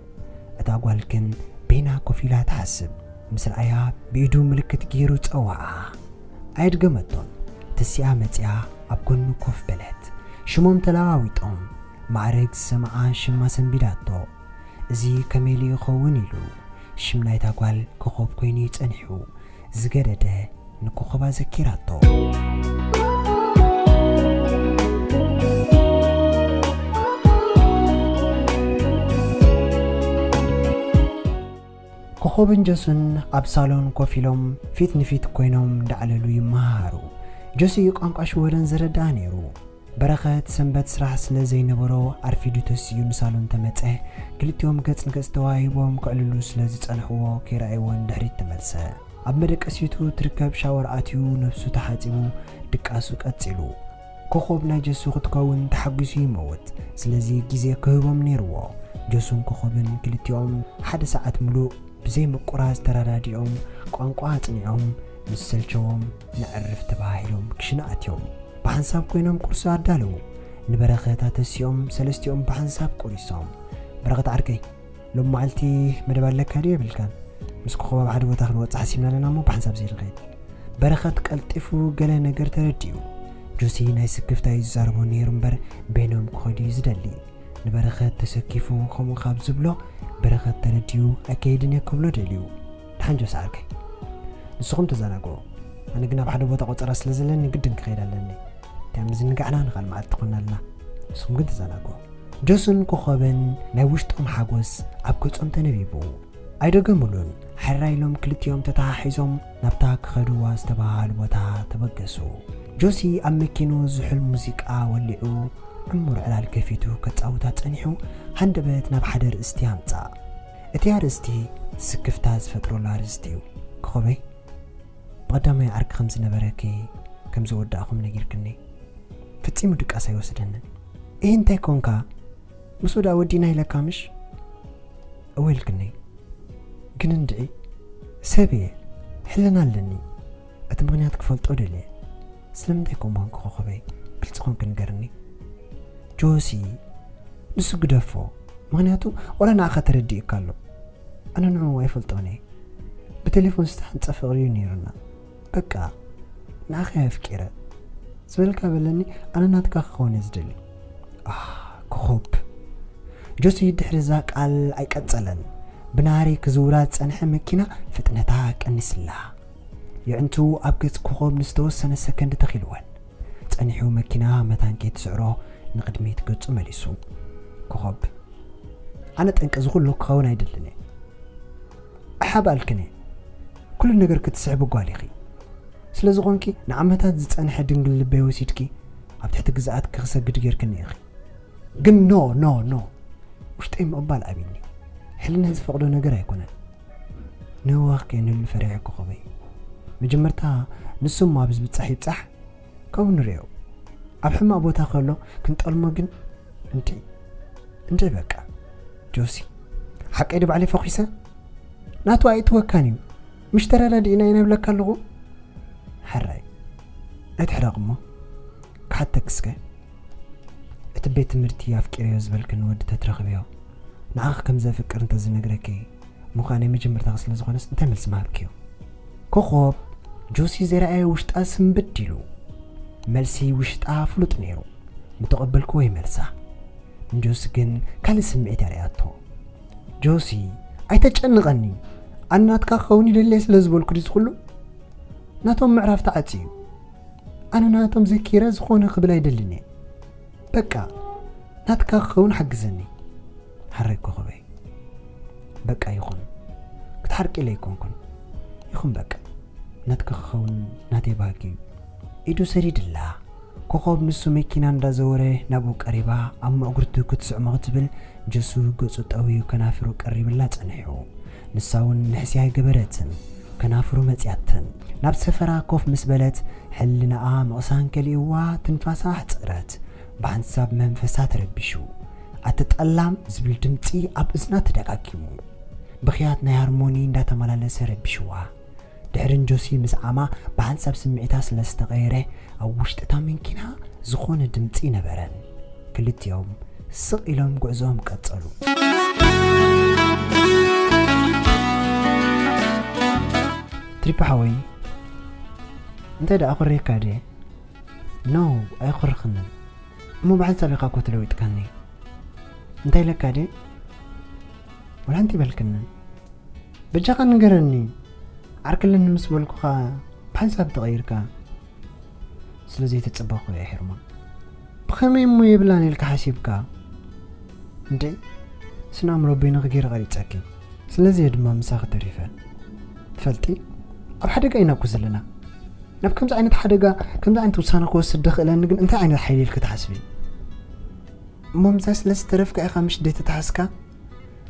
እታ ጓል ግን በይና ኮፍ ኢላ ትሓስብ። ምስ ረኣያ ብኢዱ ምልክት ገይሩ ጸውዓ። ኣየድገመቶን። ተሲኣ መጺኣ ኣብ ጎኑ ኮፍ በለት። ሽሞም ተለዋዊጦም። ማዕረግ ዝሰምዓ ሽማ ሰንቢዳቶ። እዚ ከመይ ኢሉ ይኸውን ኢሉ ሽም ናይታ ጓል ኮኾብ ኮይኑ እዩ ጸኒሑ። ዝገደደ ንኮኾብ ኣዘኪራቶ። ኮኾብን ጆስን ኣብ ሳሎን ኮፍ ኢሎም ፊት ንፊት ኮይኖም እንዳዕለሉ ይመሃሃሩ። ጆሲ ቋንቋ ሽወደን ዝረድኣ ነይሩ። በረኸት ሰንበት ስራሕ ስለ ዘይነበሮ ኣርፊዱ ተሲኡ ንሳሎን ተመጸ። ክልቲኦም ገጽ ንገጽ ተዋሂቦም ከዕልሉ ስለ ዝጸንሕዎ ከይረኣይዎ ንድሕሪት ተመልሰ። ኣብ መደቀሲቱ ትርከብ ሻወር ኣትዩ ነብሱ ተሓጺቡ ድቃሱ ቀጺሉ። ኮኾብ ናይ ጀሱ ክትከውን ተሓጒሱ ይመውት። ስለዚ ግዜ ክህቦም ነይርዎ። ጀሱን ኮኾብን ክልቲኦም ሓደ ሰዓት ምሉእ ብዘይ ምቁራዝ ተረዳዲኦም ቋንቋ ኣጽኒዖም ምስ ሰልቸዎም ነዕርፍ ተባሂሎም ክሽነ ኣትዮም። ብሓንሳብ ኮይኖም ቁርሲ ኣዳለዉ። ንበረኸት ኣተሲኦም ሰለስቲኦም ብሓንሳብ ቆሪሶም። በረኸት ዓርከይ፣ ሎም መዓልቲ መደብ ኣለካ ድዩ የብልካን? ምስ ኮኾብ ኣብ ሓደ ቦታ ክንወጽእ ሓሲብና ኣለና እሞ ብሓንሳብ ዘይንኸይድ። በረኸት ቀልጢፉ ገለ ነገር ተረዲኡ። ጆሲ ናይ ስክፍታ እዩ ዝዛረቦ ነይሩ እምበር በይኖም ክኸዱ እዩ ዝደሊ። ንበረኸት ተሰኪፉ ከምኡ ካብ ዝብሎ በረኸት ተረዲኡ ኣይከይድን እየ ክብሎ ደልዩ። ደሓን ጆሲ ዓርከይ፣ ንስኹም ተዘናግዑ። ኣነ ግን ኣብ ሓደ ቦታ ቆጸራ ስለ ዘለኒ ግድን ክኸይድ ኣለኒ። እንታይ ምዝንጋዕና ንኻል መዓልቲ ትኾናልና። ንስኹም ግን ተዘናግዑ። ጆስን ኮኾብን ናይ ውሽጦም ሓጎስ ኣብ ገጾም ተነቢቡ። ኣይደገሙሉን። ሕራይ ኢሎም ክልቲኦም ተተሓሒዞም ናብታ ክኸድዋ ዝተባሃሉ ቦታ ተበገሱ። ጆሲ ኣብ መኪኑ ዝሑል ሙዚቃ ወሊዑ ዕሙር ዕላል ከፊቱ ከጻውታ ጸኒሑ ሃንደበት ናብ ሓደ ርእስቲ ኣምጻእ። እቲ ኣርእስቲ ስክፍታ ዝፈጥረሉ ኣርእስቲ እዩ። ኮኾበይ፣ ብቐዳማይ ዓርኪ ከም ዝነበረኪ ከም ዝወዳእኹም ነጊርክኒ። ፈጺሙ ድቃስ ኣይወስደንን። እህ እንታይ ኮንካ? ምስኡ ደኣ ወዲና ኢለካ ምሽ? እወ ኢልክኒ። ግን እንድዒ ሰብ እየ፣ ሕልና ኣለኒ። እቲ ምኽንያት ክፈልጦ ደልየ። ስለምንታይ ከምኡ ኮንኪ ኮኾበይ? ግልጺ ኮንኪ ንገርኒ። ጆሲ፣ ንሱ ግደፎ። ምኽንያቱ ዋላ ንዓኻ ተረዲእካ ኣሎ። ኣነ ንዕኡ ኣይፈልጦን እየ። ብቴሌፎን ዝተሓንጸ ፍቕሪ እዩ ነይሩና። በቃ ንዓኻ እየ ኣፍቂረ ዝበልካ በለኒ። ኣነ ናትካ ክኸውን እየ ዝደሊ። ኣህ፣ ኮኾብ። ጆሲ ድሕሪ እዛ ቃል ኣይቀጸለን። ብናህሪ ክዝውራ ዝጸንሐ መኪና ፍጥነታ ቀኒስላ። የዕንቱ ኣብ ገጽ ኮኾብ ንዝተወሰነ ሰከንድ ተኺልወን። ጸኒሑ መኪና መታን ከይትስዕሮ ንቕድሚት ገጹ መሊሱ። ኮኾብ፣ ኣነ ጠንቂ እዚ ኩሉ ክኸውን ኣይደልን እየ። ኣሓባልክን እየ። ኩሉ ነገር ክትስሕቢ ጓል ኢኺ። ስለ ዝኾንኪ ንዓመታት ዝጸንሐ ድንግል ልበይ ወሲድኪ ኣብ ትሕቲ ግዝኣትኪ ክሰግድ ጌርክኒ ኢኺ። ግን ኖ፣ ኖ፣ ኖ። ውሽጠይ ምቕባል ኣቢኒ። ሕልናይ ዝፈቕዶ ነገር ኣይኮነን። ንህዋኽ ከየንህሉ ፈሪሐ ኮኾበይ። መጀመርታ ንሱ እሞ ኣብ ዝብጻሕ ይብጻሕ፣ ካብኡ ንርእዮ። ኣብ ሕማቕ ቦታ ከሎ ክንጠልሞ ግን እንድዒ፣ እንድዒ በቃ። ጆሲ፣ ሓቀይ ድባዕለይ ፈኺሰ? ናቱ ኣይእትወካን እዩ። ምሽ ተረዳዲእና ኢና ይብለካ ኣለኹ። ሕራይ፣ ኣይትሕረቕ እሞ። ክሓተክ እስከ። እቲ ቤት ትምህርቲ ኣፍቂረዮ ዝበልክኒ ወዲ ተትረኽብዮ፣ ንዓኺ ከም ዘፍቅር እንተዝነግረኪ፣ ምዃን ናይ መጀመርታኺ ስለ ዝኾነስ እንታይ መልሲ ምሃብክዮ? ኮኾብ፣ ጆሲ ዘይረኣየ ውሽጣ ስንብድ ኢሉ። መልሲ ውሽጣ ፍሉጥ ነይሩ። ምተቐበልክዎ ይመልሳ። ንጆሲ ግን ካልእ ስምዒት ኣርእያቶ። ጆሲ፣ ኣይተጨንቐኒ። ኣነ ናትካ ክኸውን ይደሊ እየ ስለ ዝበልኩ ድዩ ዝኹሉ? ናቶም ምዕራፍ ተዓጽዩ። ኣነ ናቶም ዘኪረ ዝኾነ ክብል ኣይደልን እየ። በቃ፣ ናትካ ክኸውን ሓግዘኒ። ሓረይ ኮኾበይ። በቃ ይኹን። ክትሓርቂ ኢለ ኣይኮንኩን። ይኹን በቃ። ናትካ ክኸውን ናተይ ባህጊ እዩ። ኢዱ ሰዲድላ። ኮኾብ ንሱ መኪና እንዳዘወረ ናብኡ ቀሪባ፣ ኣብ መእጉርቱ ክትስዕሞ ክትብል፣ ጀሱ ገጹ ጠውዩ ከናፍሩ ቀሪብላ ጸኒሑ። ንሳ እውን ንሕሲ ኣይገበረትን። ከናፍሩ መጽያትን። ናብ ሰፈራ ኮፍ ምስ በለት፣ ሕልናኣ ምቕሳን ከሊእዋ ትንፋሳ ኣሕጸረት። ብሓንሳብ መንፈሳ ተረቢሹ። ኣቲ ጠላም ዝብል ድምጺ ኣብ እዝና ተደጋጊሙ። ብኽያት ናይ ሃርሞኒ እንዳተመላለሰ ረቢሽዋ። ድሕሪ ንጆሲ ምስዓማ ብሓንሳብ ስምዒታ ስለ ዝተቐየረ፣ ኣብ ውሽጢ እታ መንኪና ዝኾነ ድምጺ ነበረን። ክልቲኦም ስቕ ኢሎም ጉዕዞኦም ቀጸሉ። ትሪፖ ሓወይ፣ እንታይ ደኣ ኣኹርየካ ድየ? ኖ፣ ኣይኹርኽንን። እሞ ብሓንሳብ ኢኻ እኮ ተለዊጥካኒ። እንታይ ኢለካ ድየ? ወላ ሓንቲ ይበልክንን። በጃኻ ንገረኒ። ዓርክለኒ ምስ በልኩኻ ብሓንሳብ ተቐይርካ። ስለ ዘይተጸበኹ እየ ሄርሞን። ብኸመይ እሞ የብላን ኢልካ ሓሲብካ? እንዴ፣ ስነ ኣእምሮ በይንኺ ገይረ ቀሪጸኪ። ስለዚ እየ ድማ ምሳኺ ተሪፈ። ትፈልጢ፣ ኣብ ሓደጋ ኢና እኮ ዘለና። ናብ ከምዚ ዓይነት ሓደጋ፣ ከምዚ ዓይነት ውሳነ ክወስድ ደኽእለኒ ግን እንታይ ዓይነት ሓይሊ ኢልኪ ትሓስቢ? እሞ ምሳይ ስለ ዝተረፍካ ኢኻ ምሽ ደይተታሕዝካ?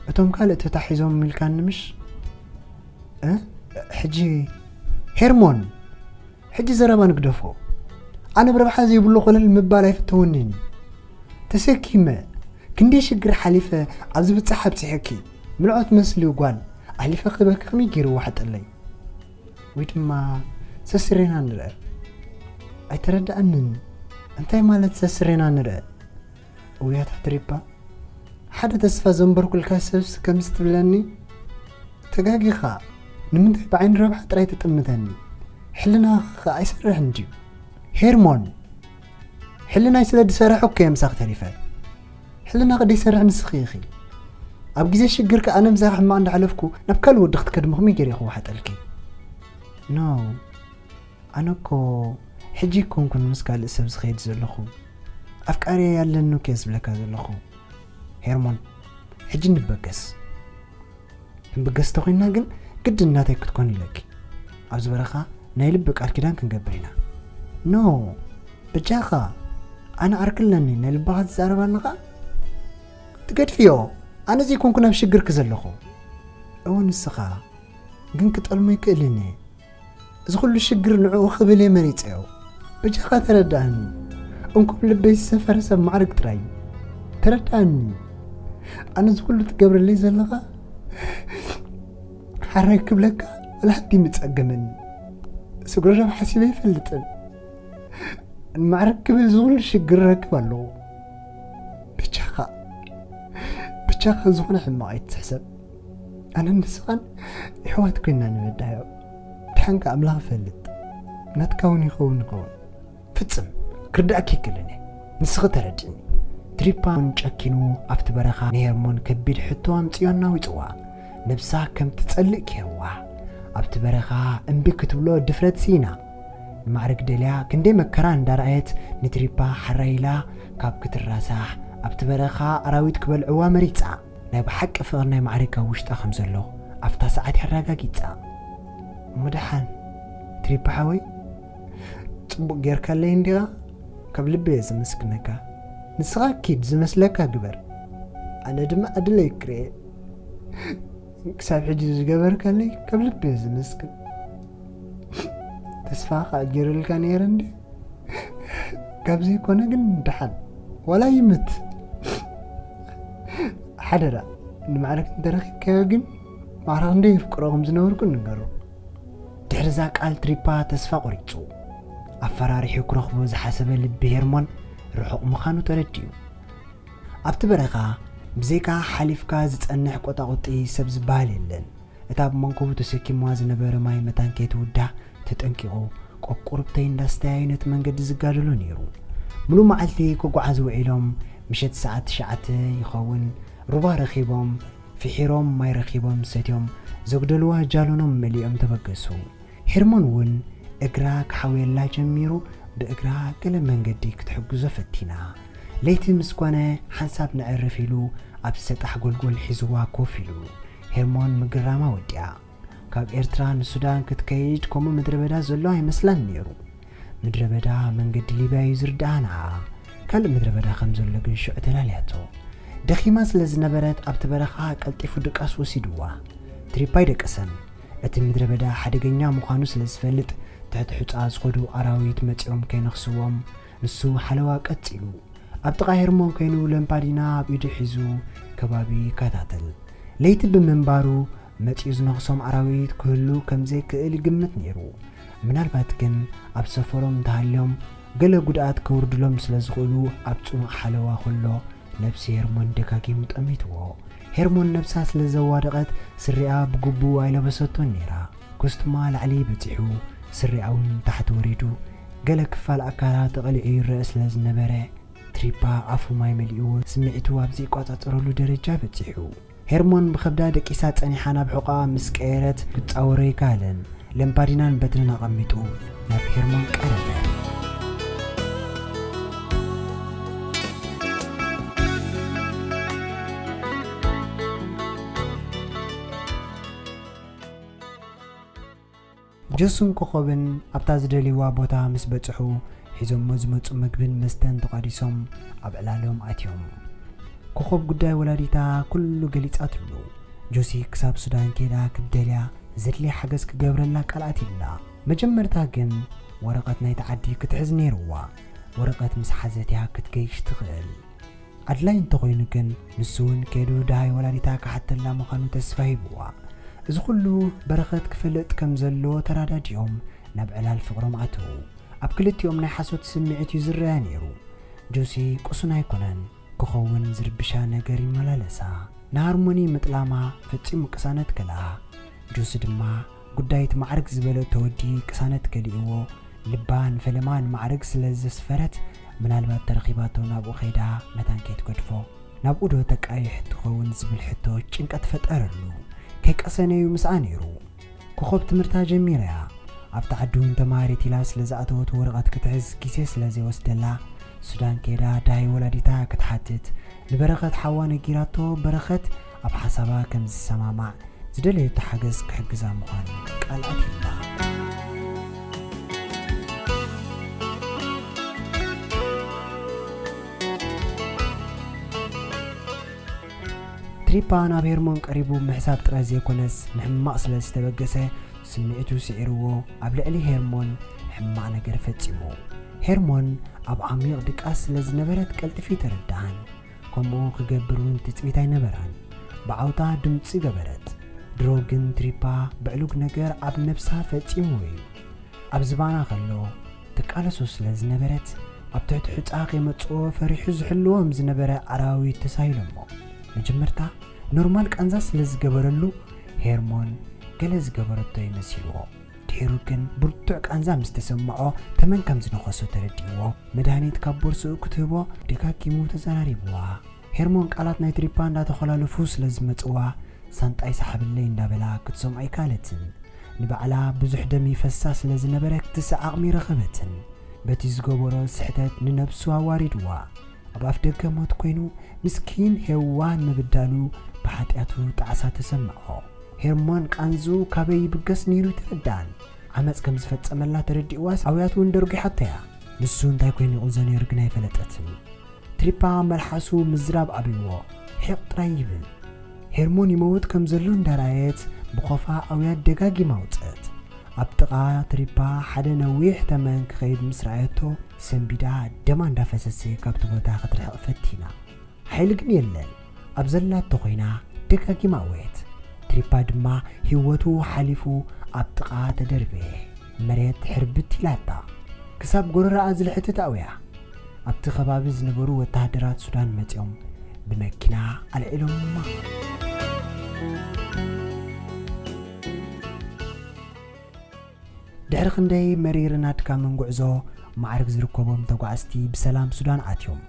እቶም ካልእ ተታሒዞም ኢልካኒ ምሽ? እ? ሕጂ ሄርሞን፣ ሕጂ ዘረባ ንግደፎ። ኣነ ብረብሓ ዘይብሉ ኮለል ምባል ኣይፍተወንን እዩ። ተሰኪመ፣ ክንደይ ሽግር ሓሊፈ ኣብዚ ብጻሕ ኣብጺሐኪ። ምልዖት መስሊ ጓል ኣሕሊፈ ክህበኪ ከመይ ገይሩ ዋሕጠለይ? ወይ ድማ ሰስሬና ንርአ። ኣይተረድኣንን። እንታይ ማለት ሰስሬና ንርአ? እውያት ትሪፓ፣ ሓደ ተስፋ ዘንበርኩልካ ሰብስ ከምዚ ትብለኒ? ተጋጊኻ። ንምንታይ ብዓይኒ ረብሓ ጥራይ ትጥምተኒ? ሕልናኻ ኸ ኣይሰርሕን ድዩ? ሄርሞን፣ ሕልናይ ስለ ዝሰርሕ እኮ እየ ምሳኺ ተሪፈ። ሕልናኺ ደይሰርሕ ንስኺ ኢኺ። ኣብ ግዜ ሽግር ከኣ ኣነ ምሳኺ ሕማቕ እንዳሕለፍኩ ናብ ካልእ ወዲ ክትከድሚ ከመይ ገይረ ክወሓጠልኪ? ኖ፣ ኣነ እኮ ሕጂ ኣይኮንኩን ምስ ካልእ ሰብ ዝኸይድ ዘለኹ። ኣፍቃሪየይ ኣለኒ እኮ እየ ዝብለካ ዘለኹ። ሄርሞን፣ ሕጂ ንበገስ። ክንብገስ ተኾይንና ግን ግድን ናተይ ክትኮኒ ኣለኪ። ኣብዚ በረኻ ናይ ልቢ ቃል ኪዳን ክንገብር ኢና። ኖ፣ በጃኻ፣ ኣነ ዓርኪ ኣለኒ፣ ናይ ልብኻ ትዛረብ ኣለኻ? ትገድፍዮ፣ ኣነ ዘይኮንኩ ናብ ሽግርኪ ዘለኹ። እወ፣ ንስኻ ግን ክጠልሞ ይክእልን እየ። እዚ ኩሉ ሽግር ንዕኡ ክብል እየ መሪጸዮ። በጃኻ ተረድኣኒ። እንኮም ልበይ ዝሰፈረ ሰብ ማዕርግ ጥራይ እዩ። ተረድኣኒ። ኣነ እዚ ኩሉ ትገብረለይ ዘለኻ ሓራይ ክብለካ ወላ ሓንቲ ምጸገመኒ። ስግረ ዶብ ሓሲበ ኣይፈልጥን። ንማዕርግ ክብል እዚ ኩሉ ሽግር ረክብ ኣለዎ። ብቻኻ፣ ብቻኻ ዝኾነ ሕማቕ ኣይትሕሰብ። ኣነን ንስኻን የሕዋት ኮይንና ንበዳዮ። ድሓን ከኣ ኣምላኽ ይፈልጥ። ናትካ እውን ይኸውን ይኸውን። ፍጽም ክርዳእኪ ይክእልን እየ። ንስኺ ተረድእኒ። ትሪፓ እውን ጨኪኑ ኣብቲ በረኻ ንሄርሞን ከቢድ ሕቶ ኣምጺኦ ኣናዊጽዋ። ነብሳ ከም ትጸልእ ገይርዋ። ኣብቲ በረኻ እምቢ ክትብሎ ድፍረት ስኢና። ንማዕርግ ደልያ ክንደይ መከራ እንዳረኣየት ንትሪፓ ሓራይ ኢላ ካብ ክትራሳሕ ኣብቲ በረኻ ኣራዊት ክበልዕዋ መሪጻ። ናይ ብሓቂ ፍቕሪ ናይ ማዕሪግ ኣብ ውሽጣ ከም ዘሎ ኣብታ ሰዓት ኣረጋጊጻ። እሞ ደሓን ትሪፓ ሓወይ፣ ጽቡቕ ጌርካለይ እንዲኻ፣ ካብ ልቢ እየ ዘመስግነካ። ንስኻ ኪድ ዝመስለካ ግበር፣ ኣነ ድማ ዕድለይ ክርኤ። ክሳብ ሕጂ ዝገበርካለይ ካብ ልቢ እየ ዘመስግን። ተስፋ ከኣ ገይረልካ ነይረ እንድዩ። ካብ ዘይኮነ ግን ደሓን ዋላ ይምት። ሓደራ ንማዕረግ እንተረኺብካዮ ግን ማዕረ ክንደይ የፍቅሮ ከም ዝነበርኩ ንገሮ። ድሕሪ እዛ ቃል ትሪፓ ተስፋ ቆሪጹ። ኣፈራሪሑ ክረኽቦ ዝሓሰበ ልቢ ሄርሞን ርሑቕ ምዃኑ ተረዲኡ። ኣብቲ በረኻ ብዘይካ ሓሊፍካ ዝጸንሕ ቆጣቑጢ ሰብ ዝበሃል የለን። እታ ኣብ መንኮቡ ተሰኪምዋ ዝነበረ ማይ መታን ከይትውዳእ ተጠንቂቑ፣ ቆቁርብተይ እንዳስተያየ ነቲ መንገዲ ዝጋደሎ ነይሩ። ሙሉእ መዓልቲ ክጓዓዙ ውዒሎም፣ ምሸት ሰዓት ትሽዓተ ይኸውን፣ ሩባ ረኺቦም፣ ፍሒሮም፣ ማይ ረኺቦም፣ ሰትዮም፣ ዘጉደልዋ ጃሎኖም መሊኦም ተበገሱ። ሄርሞን እውን እግራ ክሓውየላ ጀሚሩ፣ ብእግራ ገለ መንገዲ ክትሕግዞ ፈቲና። ለይቲ ምስ ኮነ፣ ሓንሳብ ነዕርፍ ኢሉ፣ ኣብ ሰጣሕ ጎልጎል ሒዝዋ ኮፍ ኢሉ። ሄርሞን ምግርራማ ወዲኣ። ካብ ኤርትራ ንሱዳን ክትከይድ ከምኡ ምድረ በዳ ዘሎ ኣይመስላን ነይሩ። ምድረ በዳ መንገዲ ሊብያ እዩ ዝርድኣ ንዓኣ። ካልእ ምድረ በዳ ከም ዘሎ ግን ሽዑ ተላልያቶ። ደኺማ ስለ ዝነበረት ኣብቲ በረኻ ቀልጢፉ ድቃስ ወሲድዋ። ትሪፓ ኣይደቀሰን። እቲ ምድረ በዳ ሓደገኛ ምዃኑ ስለ ዝፈልጥ ትሕቲ ሑጻ ዝኸዱ ኣራዊት መጺኦም ከይነኽስዎም ንሱ ሓለዋ ቀጺሉ። ኣብ ጥቓ ሄርሞን ኮይኑ ለምፓዲና ኣብ ኢዱ ሒዙ ከባቢ ይከታተል። ለይቲ ብምንባሩ መጺኡ ዝነኽሶም ኣራዊት ክህሉ ከም ዘይክእል ይግምት ነይሩ። ምናልባት ግን ኣብ ሰፈሮም እንተሃልዮም ገለ ጉድኣት ከውርድሎም ስለ ዝኽእሉ ኣብ ጽኑዕ ሓለዋ ከሎ ነብሲ ሄርሞን ደጋጊሙ ጠሚትዎ። ሄርሞን ነብሳ ስለ ዘዋደቐት ስሪኣ ብግቡእ ኣይለበሰቶን ነይራ። ኮስቱማ ላዕሊ በጺሑ ስሪኣ እውን ታሕቲ ወሪዱ ገለ ክፋል ኣካላ ተቐሊዑ ይረአ ስለ ዝነበረ ትሪፓ ኣፉ ማይ መሊእዎ፣ ስምዒቱ ኣብ ዘይቋጻጸረሉ ደረጃ በጺሑ። ሄርሞን ብኸብዳ ደቂሳ ጸኒሓ ናብ ሕቖኣ ምስ ቀየረት፣ ክትጻወሮ ኣይከኣለን። ለምፓዲናን በትርን ኣቐሚጡ ናብ ሄርሞን ቀረበ። ጆስን ኮኾብን ኣብታ ዝደልይዋ ቦታ ምስ በጽሑ፣ ሒዞሞ ዝመጹ መግብን መስተን ተቋዲሶም ኣብ ዕላሎም ኣትዮም። ኮኾብ ጉዳይ ወላዲታ ኩሉ ገሊጻትሉ። ጆሲ ክሳብ ሱዳን ከይዳ ክትደልያ ዘድልያ ሓገዝ ክገብረላ ቃል ኣትዩላ። መጀመርታ ግን ወረቐት ናይቲ ዓዲ ክትሕዝ ነይርዋ። ወረቐት ምስ ሓዘት እያ ክትገይሽ ትኽእል። ኣድላይ እንተኾይኑ ግን ንሱ እውን ከይዱ ደሃይ ወላዲታ ክሓተላ ምዃኑ ተስፋ ሂብዋ። እዚ ኩሉ በረኸት ክፈልጥ ከም ዘለዎ ተራዳዲኦም ናብ ዕላል ፍቕሮም ኣተዉ። ኣብ ክልቲኦም ናይ ሓሶት ስምዒት እዩ ዝረኣ ነይሩ። ጆሲ ቅሱን ኣይኮነን፣ ክኸውን ዝርብሻ ነገር ይመላለሳ። ንሃርሞኒ ምጥላማ ፈጺሙ ቅሳነት ከልኣ። ጆሲ ድማ ጉዳይ እቲ ማዕርግ ዝበለቶ ወዲ ቅሳነት ከሊእዎ፣ ልባ ንፈለማ ንማዕርግ ስለ ዘስፈረት፣ ምናልባት ተረኺባቶ ናብኡ ከይዳ መታን ከይትገድፎ። ናብኡ ዶ ተቃይሕ ትኸውን ዝብል ሕቶ ጭንቀት ፈጠረሉ። ከይቀሰነ እዩ ምስኣ ነይሩ። ኮኾብ ትምህርታ ጀሚራ እያ። ኣብቲ ዓዲ እውን ተማሃሪት ኢላ ስለ ዝኣተወት ወረቐት ክትሕዝ ግዜ ስለ ዘይወስደላ፣ ሱዳን ከይዳ ደሃይ ወላዲታ ክትሓትት ንበረኸት ሓዋ ነጊራቶ። በረኸት ኣብ ሓሳባ ከም ዝሰማማዕ፣ ዝደለየቶ ሓገዝ ክሕግዛ ምዃኑ ቃል ኣትዩላ። ትሪፓ ናብ ሄርሞን ቀሪቡ ምሕሳብ ጥራይ ዘይኮነስ፣ ንሕማቕ ስለ ዝተበገሰ፣ ስምዒቱ ስዒርዎ ኣብ ልዕሊ ሄርሞን ሕማቕ ነገር ፈጺሙ። ሄርሞን ኣብ ዓሚቕ ድቃስ ስለ ዝነበረት ቀልጢፉ ኣይተረድኣን። ከምኡ ክገብር እውን ትጽቢት ኣይነበራን። ብዓውታ ድምጺ ገበረት። ድሮ ግን ትሪፓ ብዕሉግ ነገር ኣብ ነብሳ ፈጺሙ እዩ። ኣብ ዝባና ከሎ ትቃለሶ ስለ ዝነበረት፣ ኣብ ትሕቲ ሑጻ ከይመጽኦ ፈሪሑ ዝሕልዎም ዝነበረ ኣራዊት ተሳሂሎሞ። መጀመርታ ኖርማል ቃንዛ ስለ ዝገበረሉ፣ ሄርሞን ገለ ዝገበረቶ ይመሲልዎ። ድሒሩ ግን ብርቱዕ ቃንዛ ምስ ተሰምዖ፣ ተመን ከም ዝነኸሶ ተረዲእዎ። መድሃኒት ካብ ቦርስኡ ክትህቦ ደጋጊሙ ተዘራሪብዋ። ሄርሞን ቃላት ናይ ትሪፓ እንዳተኾላለፉ ስለ ዝመጽዋ፣ ሳንጣይ ሰሓብለይ እንዳበላ ክትሰምዖ ኣይከኣለትን። ንባዕላ ብዙሕ ደም ይፈሳ ስለ ዝነበረ ክትስእ ዓቕሚ ረኸበትን። በቲ ዝገበሮ ስሕተት ንነብሱ ኣዋሪድዋ። ኣብ ኣፍ ደገ ሞት ኮይኑ፣ ምስኪን ሄዋን ምብዳሉ ብሓጢኣቱ ጣዕሳ ተሰምዖ። ሄርሞን ቃንዝኡ ካበይ ይብገስ ነይሩ ኣይተረድኣን። ዓመጽ ከም ዝፈጸመላ ተረዲእዋስ ኣውያት እውን ደርጒሓቶ እያ። ንሱ እንታይ ኮይኑ ይቕንዞ ነይሩ ግን ኣይፈለጠትን። ትሪፓ መልሓሱ ምዝራብ ኣብይዎ፣ ሒቕ ጥራይ ይብል። ሄርሞን ይመውት ከም ዘሎ እንዳረኣየት ብኾፋ ኣውያት ደጋጊማ ኣውጸት። ኣብ ጥቓ ትሪፓ ሓደ ነዊሕ ተመን ክኸይድ ምስ ረኣየቶ፣ ሰንቢዳ ደማ እንዳፈሰሰ ካብቲ ቦታ ክትርሕቕ ፈቲና። ሓይሊ ግን የለን። ኣብ ዘላቶ ኮይና ደጋጊማ ኣውየት። ትሪፓ ድማ ህይወቱ ሓሊፉ ኣብ ጥቓ ተደርበየ። መሬት ሕርብት ኢላታ። ክሳብ ጎረረኣ ዝልሕትት ኣውያ። ኣብቲ ከባቢ ዝነበሩ ወተሃደራት ሱዳን መጺኦም ብመኪና ኣልዒሎማ። ድሕሪ ክንደይ መሪርን ኣድካምን ጉዕዞ፣ ማዕርግ ዝርከቦም ተጓዓዝቲ ብሰላም ሱዳን ኣትዮም።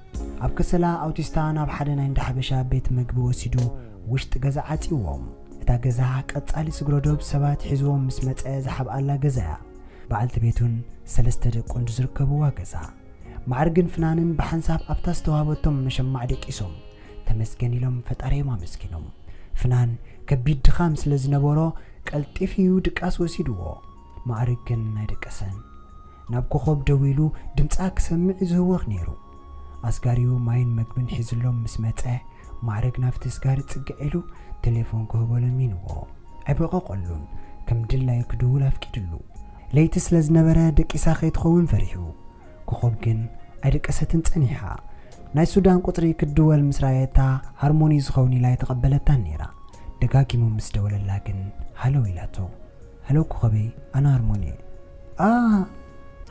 ኣብ ከሰላ ኣውቲስታ ናብ ሓደ ናይ እንዳ ሓበሻ ቤት መግቢ ወሲዱ ውሽጢ ገዛ ዓጽይዎም። እታ ገዛ ቀጻሊ ስግረ ዶብ ሰባት ሒዝዎም ምስ መጸ ዝሓብኣላ ገዛ እያ። በዓልቲ ቤቱን ሰለስተ ደቁን ዝርከብዋ ገዛ። ማዕርግን ፍናንን ብሓንሳብ ኣብታ ዝተዋህበቶም መሸማዕ ደቂሶም ተመስገን ኢሎም ፈጣሪኦም ኣመስጊኖም። ፍናን ከቢድ ድኻም ስለ ዝነበሮ ቀልጢፉ እዩ ድቃስ ወሲድዎ። ማዕርግ ግን ኣይደቀሰን። ናብ ኮኾብ ደዊሉ ድምጻ ክሰምዕ እዩ ዝህወኽ ነይሩ። ኣስጋሪኡ ማይን መግብን ሒዝሎም ምስ መጸ፣ ማዕርግ ናብቲ ኣስጋሪ ጽግዕ ኢሉ ቴሌፎን ክህቦ ለሚንዎ። ኣይበቐቐሉን፣ ከም ድላዩ ክድውል ኣፍቂድሉ። ለይቲ ስለ ዝነበረ ደቂሳ ከይትኸውን ፈሪሑ። ኮኾብ ግን ኣይደቀሰትን ጸኒሓ። ናይ ሱዳን ቁጽሪ ክትድወል ምስ ረኣየታ፣ ሃርሞኒ ዝኸውን ኢላ ኣይተቐበለታን ነይራ። ደጋጊሙ ምስ ደወለላ ግን ሃሎ ኢላቶ። ሃሎ ኮኾበይ፣ ኣነ ሃርሞኒ እየ። ኣ፣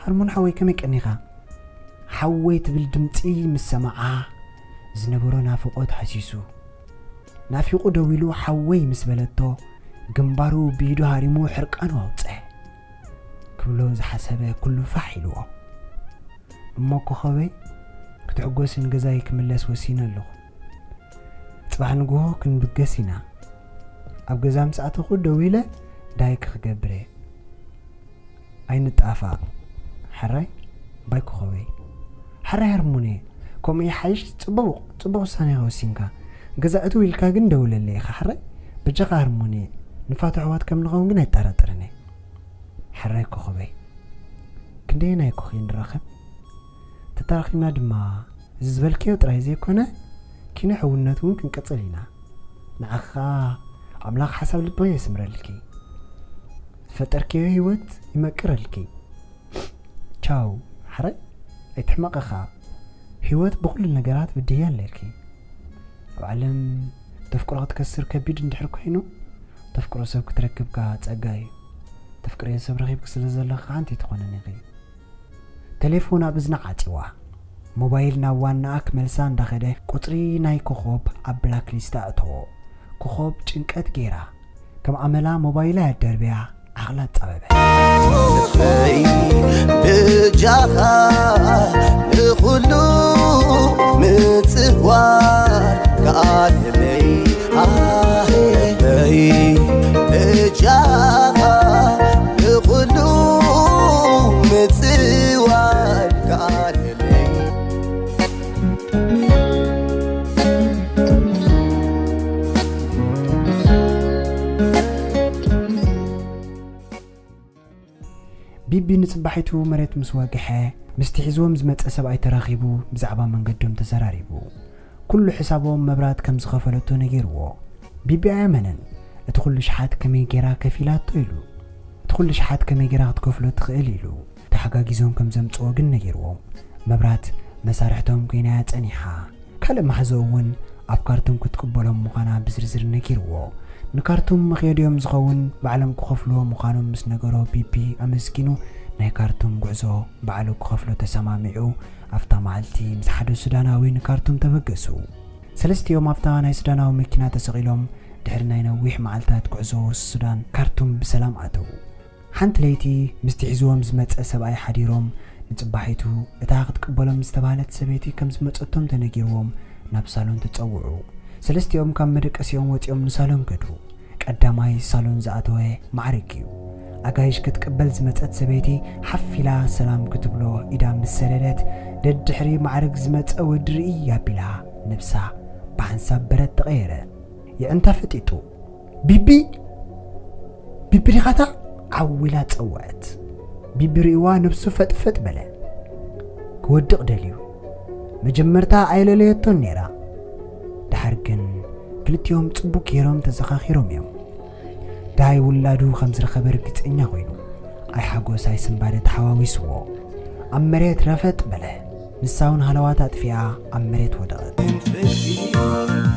ሃርሞኒ ሓወይ ከመይ ቀኒኻ? ሓወይ ትብል ድምጺ ምስ ሰምዓ ዝነበሮ ናፍቖት ሃሲሱ። ናፊቑ ደዊሉ ሓወይ ምስ በለቶ፣ ግንባሩ ብኢዱ ሃሪሙ ሕርቃኑ ኣውጽአ። ክብሎ ዝሓሰበ ኩሉ ፋሕ ኢልዎ። እሞ ኮኾበይ፣ ክትሕጎስ ንገዛይ ክምለስ ወሲነ ኣለኹ። ጽባሕ ንግሆ ክንብገስ ኢና። ኣብ ገዛ ምስ ኣተኹ ደዊለ ዳይክ ክገብር እየ። ኣይንጣፋእ። ሕራይ ባይ ኮኸበይ። ሕራይ ሃርሞኒ። ከምኡ ይሓይሽ። ጽቡቕ፣ ጽቡቕ ውሳኔ ኢኻ ወሲንካ። ገዛ እትው ኢልካ ግን ደውለለይ ኢኻ ሕራይ። በጃኻ ሃርሞኒ። ንፋቶ ኣሕዋት ከም ንኸውን ግን ኣይጠራጠርን እየ። ሕራይ ኮኸበይ። ክንደየናይ ኮኺ ንራኸብ? ተታረኺብና ድማ እዚ ዝበልክዮ ጥራይ ዘይኮነ፣ ኪነ ሕውነት እውን ክንቅጽል ኢና። ንዓኺ ኸኣ ኣምላኽ ሓሳብ ልብኺ የስምረልኪ። ዝፈጠርክዮ ህይወት ይመቅረልኪ። ቻው፣ ሕራይ ኣይትሕመቒ ኸኣ። ህይወት ብኹሉ ነገራት ብድህያ ኣለኪ። ኣብ ዓለም ተፍቅሮ ክትከስር ከቢድ እንድሕር ኮይኑ፣ ተፍቅሮ ሰብ ክትረክብ ከኣ ጸጋ እዩ። ተፍቅርዮ ሰብ ረኺብኪ ስለ ዘለኺ ከኣ ሓንቲ ኣይትኾንን ኢኺ። ቴሌፎን ኣብ እዝና ዓጺዋ፣ ሞባይል ናብ ዋናኣ ክመልሳ እንዳኸደ፣ ቁጽሪ ናይ ኮኾብ ኣብ ብላክ ሊስት ኣእተዎ። ኮኾብ ጭንቀት ገይራ፣ ከም ኣመላ ሞባይላ ኣደርብያ፣ ዓቕላ ኣጻበበ። ልበይ ብጃኻ ንኹሉ ምጽዋር ከኣለለይ፣ ኣሄ ልበይ ብጃኻ ንኹሉ ምጽዋር ከኣለለይ። ቢቢ ንጽባሒቱ መሬት ምስ ወግሐ፣ ምስቲ ሒዝዎም ዝመጸ ሰብኣይ ተራኺቡ ብዛዕባ መንገዶም ተዘራሪቡ። ኩሉ ሕሳቦም መብራት ከም ዝኸፈለቶ ነጊርዎ። ቢቢ ኣየመነን። እቲ ኩሉ ሽሓት ከመይ ጌራ ከፊላቶ ኢሉ። እቲ ኩሉ ሽሓት ከመይ ጌራ ክትከፍሎ ትኽእል ኢሉ። ተሓጋጊዞም ከም ዘምጽኦ ግን ነጊርዎም። መብራት መሳርሕቶም ኮይና እያ ጸኒሓ። ካልእ መሓዘኡ እውን ኣብ ካርቱም ክትቅበሎም ምዃና ብዝርዝር ነጊርዎ። ንካርቱም መኽየዲኦም ዝኸውን ባዕሎም ክኸፍልዎ ምዃኖም ምስ ነገሮ ቢቢ ኣመስጊኑ ናይ ካርቱም ጉዕዞ ባዕሉ ክኸፍሎ ተሰማሚዑ ኣብታ መዓልቲ ምስ ሓደ ሱዳናዊ ንካርቱም ተበገሱ። ሰለስቲኦም ኣብታ ናይ ሱዳናዊ መኪና ተሰቒሎም ድሕሪ ናይ ነዊሕ መዓልታት ጉዕዞ ሱዳን ካርቱም ብሰላም ኣተዉ። ሓንቲ ለይቲ ምስቲ ሒዝዎም ዝመጸ ሰብኣይ ሓዲሮም ንጽባሒቱ እታ ክትቅበሎም ዝተባህለት ሰበይቲ ከም ዝመጸቶም ተነጊርዎም ናብ ሳሎን ተጸውዑ። ሰለስቲኦም ካብ መደቀሲኦም ወጺኦም ንሳሎን ከዱ። ቀዳማይ ሳሎን ዝኣተወ ማዕረግ እዩ። ኣጋይሽ ክትቅበል ዝመጸት ሰበይቲ ሓፍ ኢላ ሰላም ክትብሎ ኢዳ ምስ ሰደደት፣ ደድሕሪ ማዕረግ ዝመጸ ወዲ ርእይ ኣቢላ ነብሳ ብሓንሳብ በረድ ተቐየረ። የዕንታ ፈጢጡ። ቢቢ! ቢቢ ዲኻታ? ዓው ኢላ ጸውዐት። ቢቢ ርእይዋ ነብሱ ፈጥፈጥ በለ። ክወድቕ ደልዩ። መጀመርታ ኣየለለየቶን ነይራ። ደሓር ግን ክልቲኦም ጽቡቕ ገይሮም ተዘኻኺሮም እዮም። ደሃይ ውላዱ ከም ዝረኸበ ርግጸኛ ኮይኑ፣ ኣይ ሓጎስ ኣይ ስንባደ ተሓዋዊስዎ። ኣብ መሬት ረፈጥ በለ። ንሳ እውን ሃለዋት ኣጥፊኣ ኣብ መሬት ወደቐት።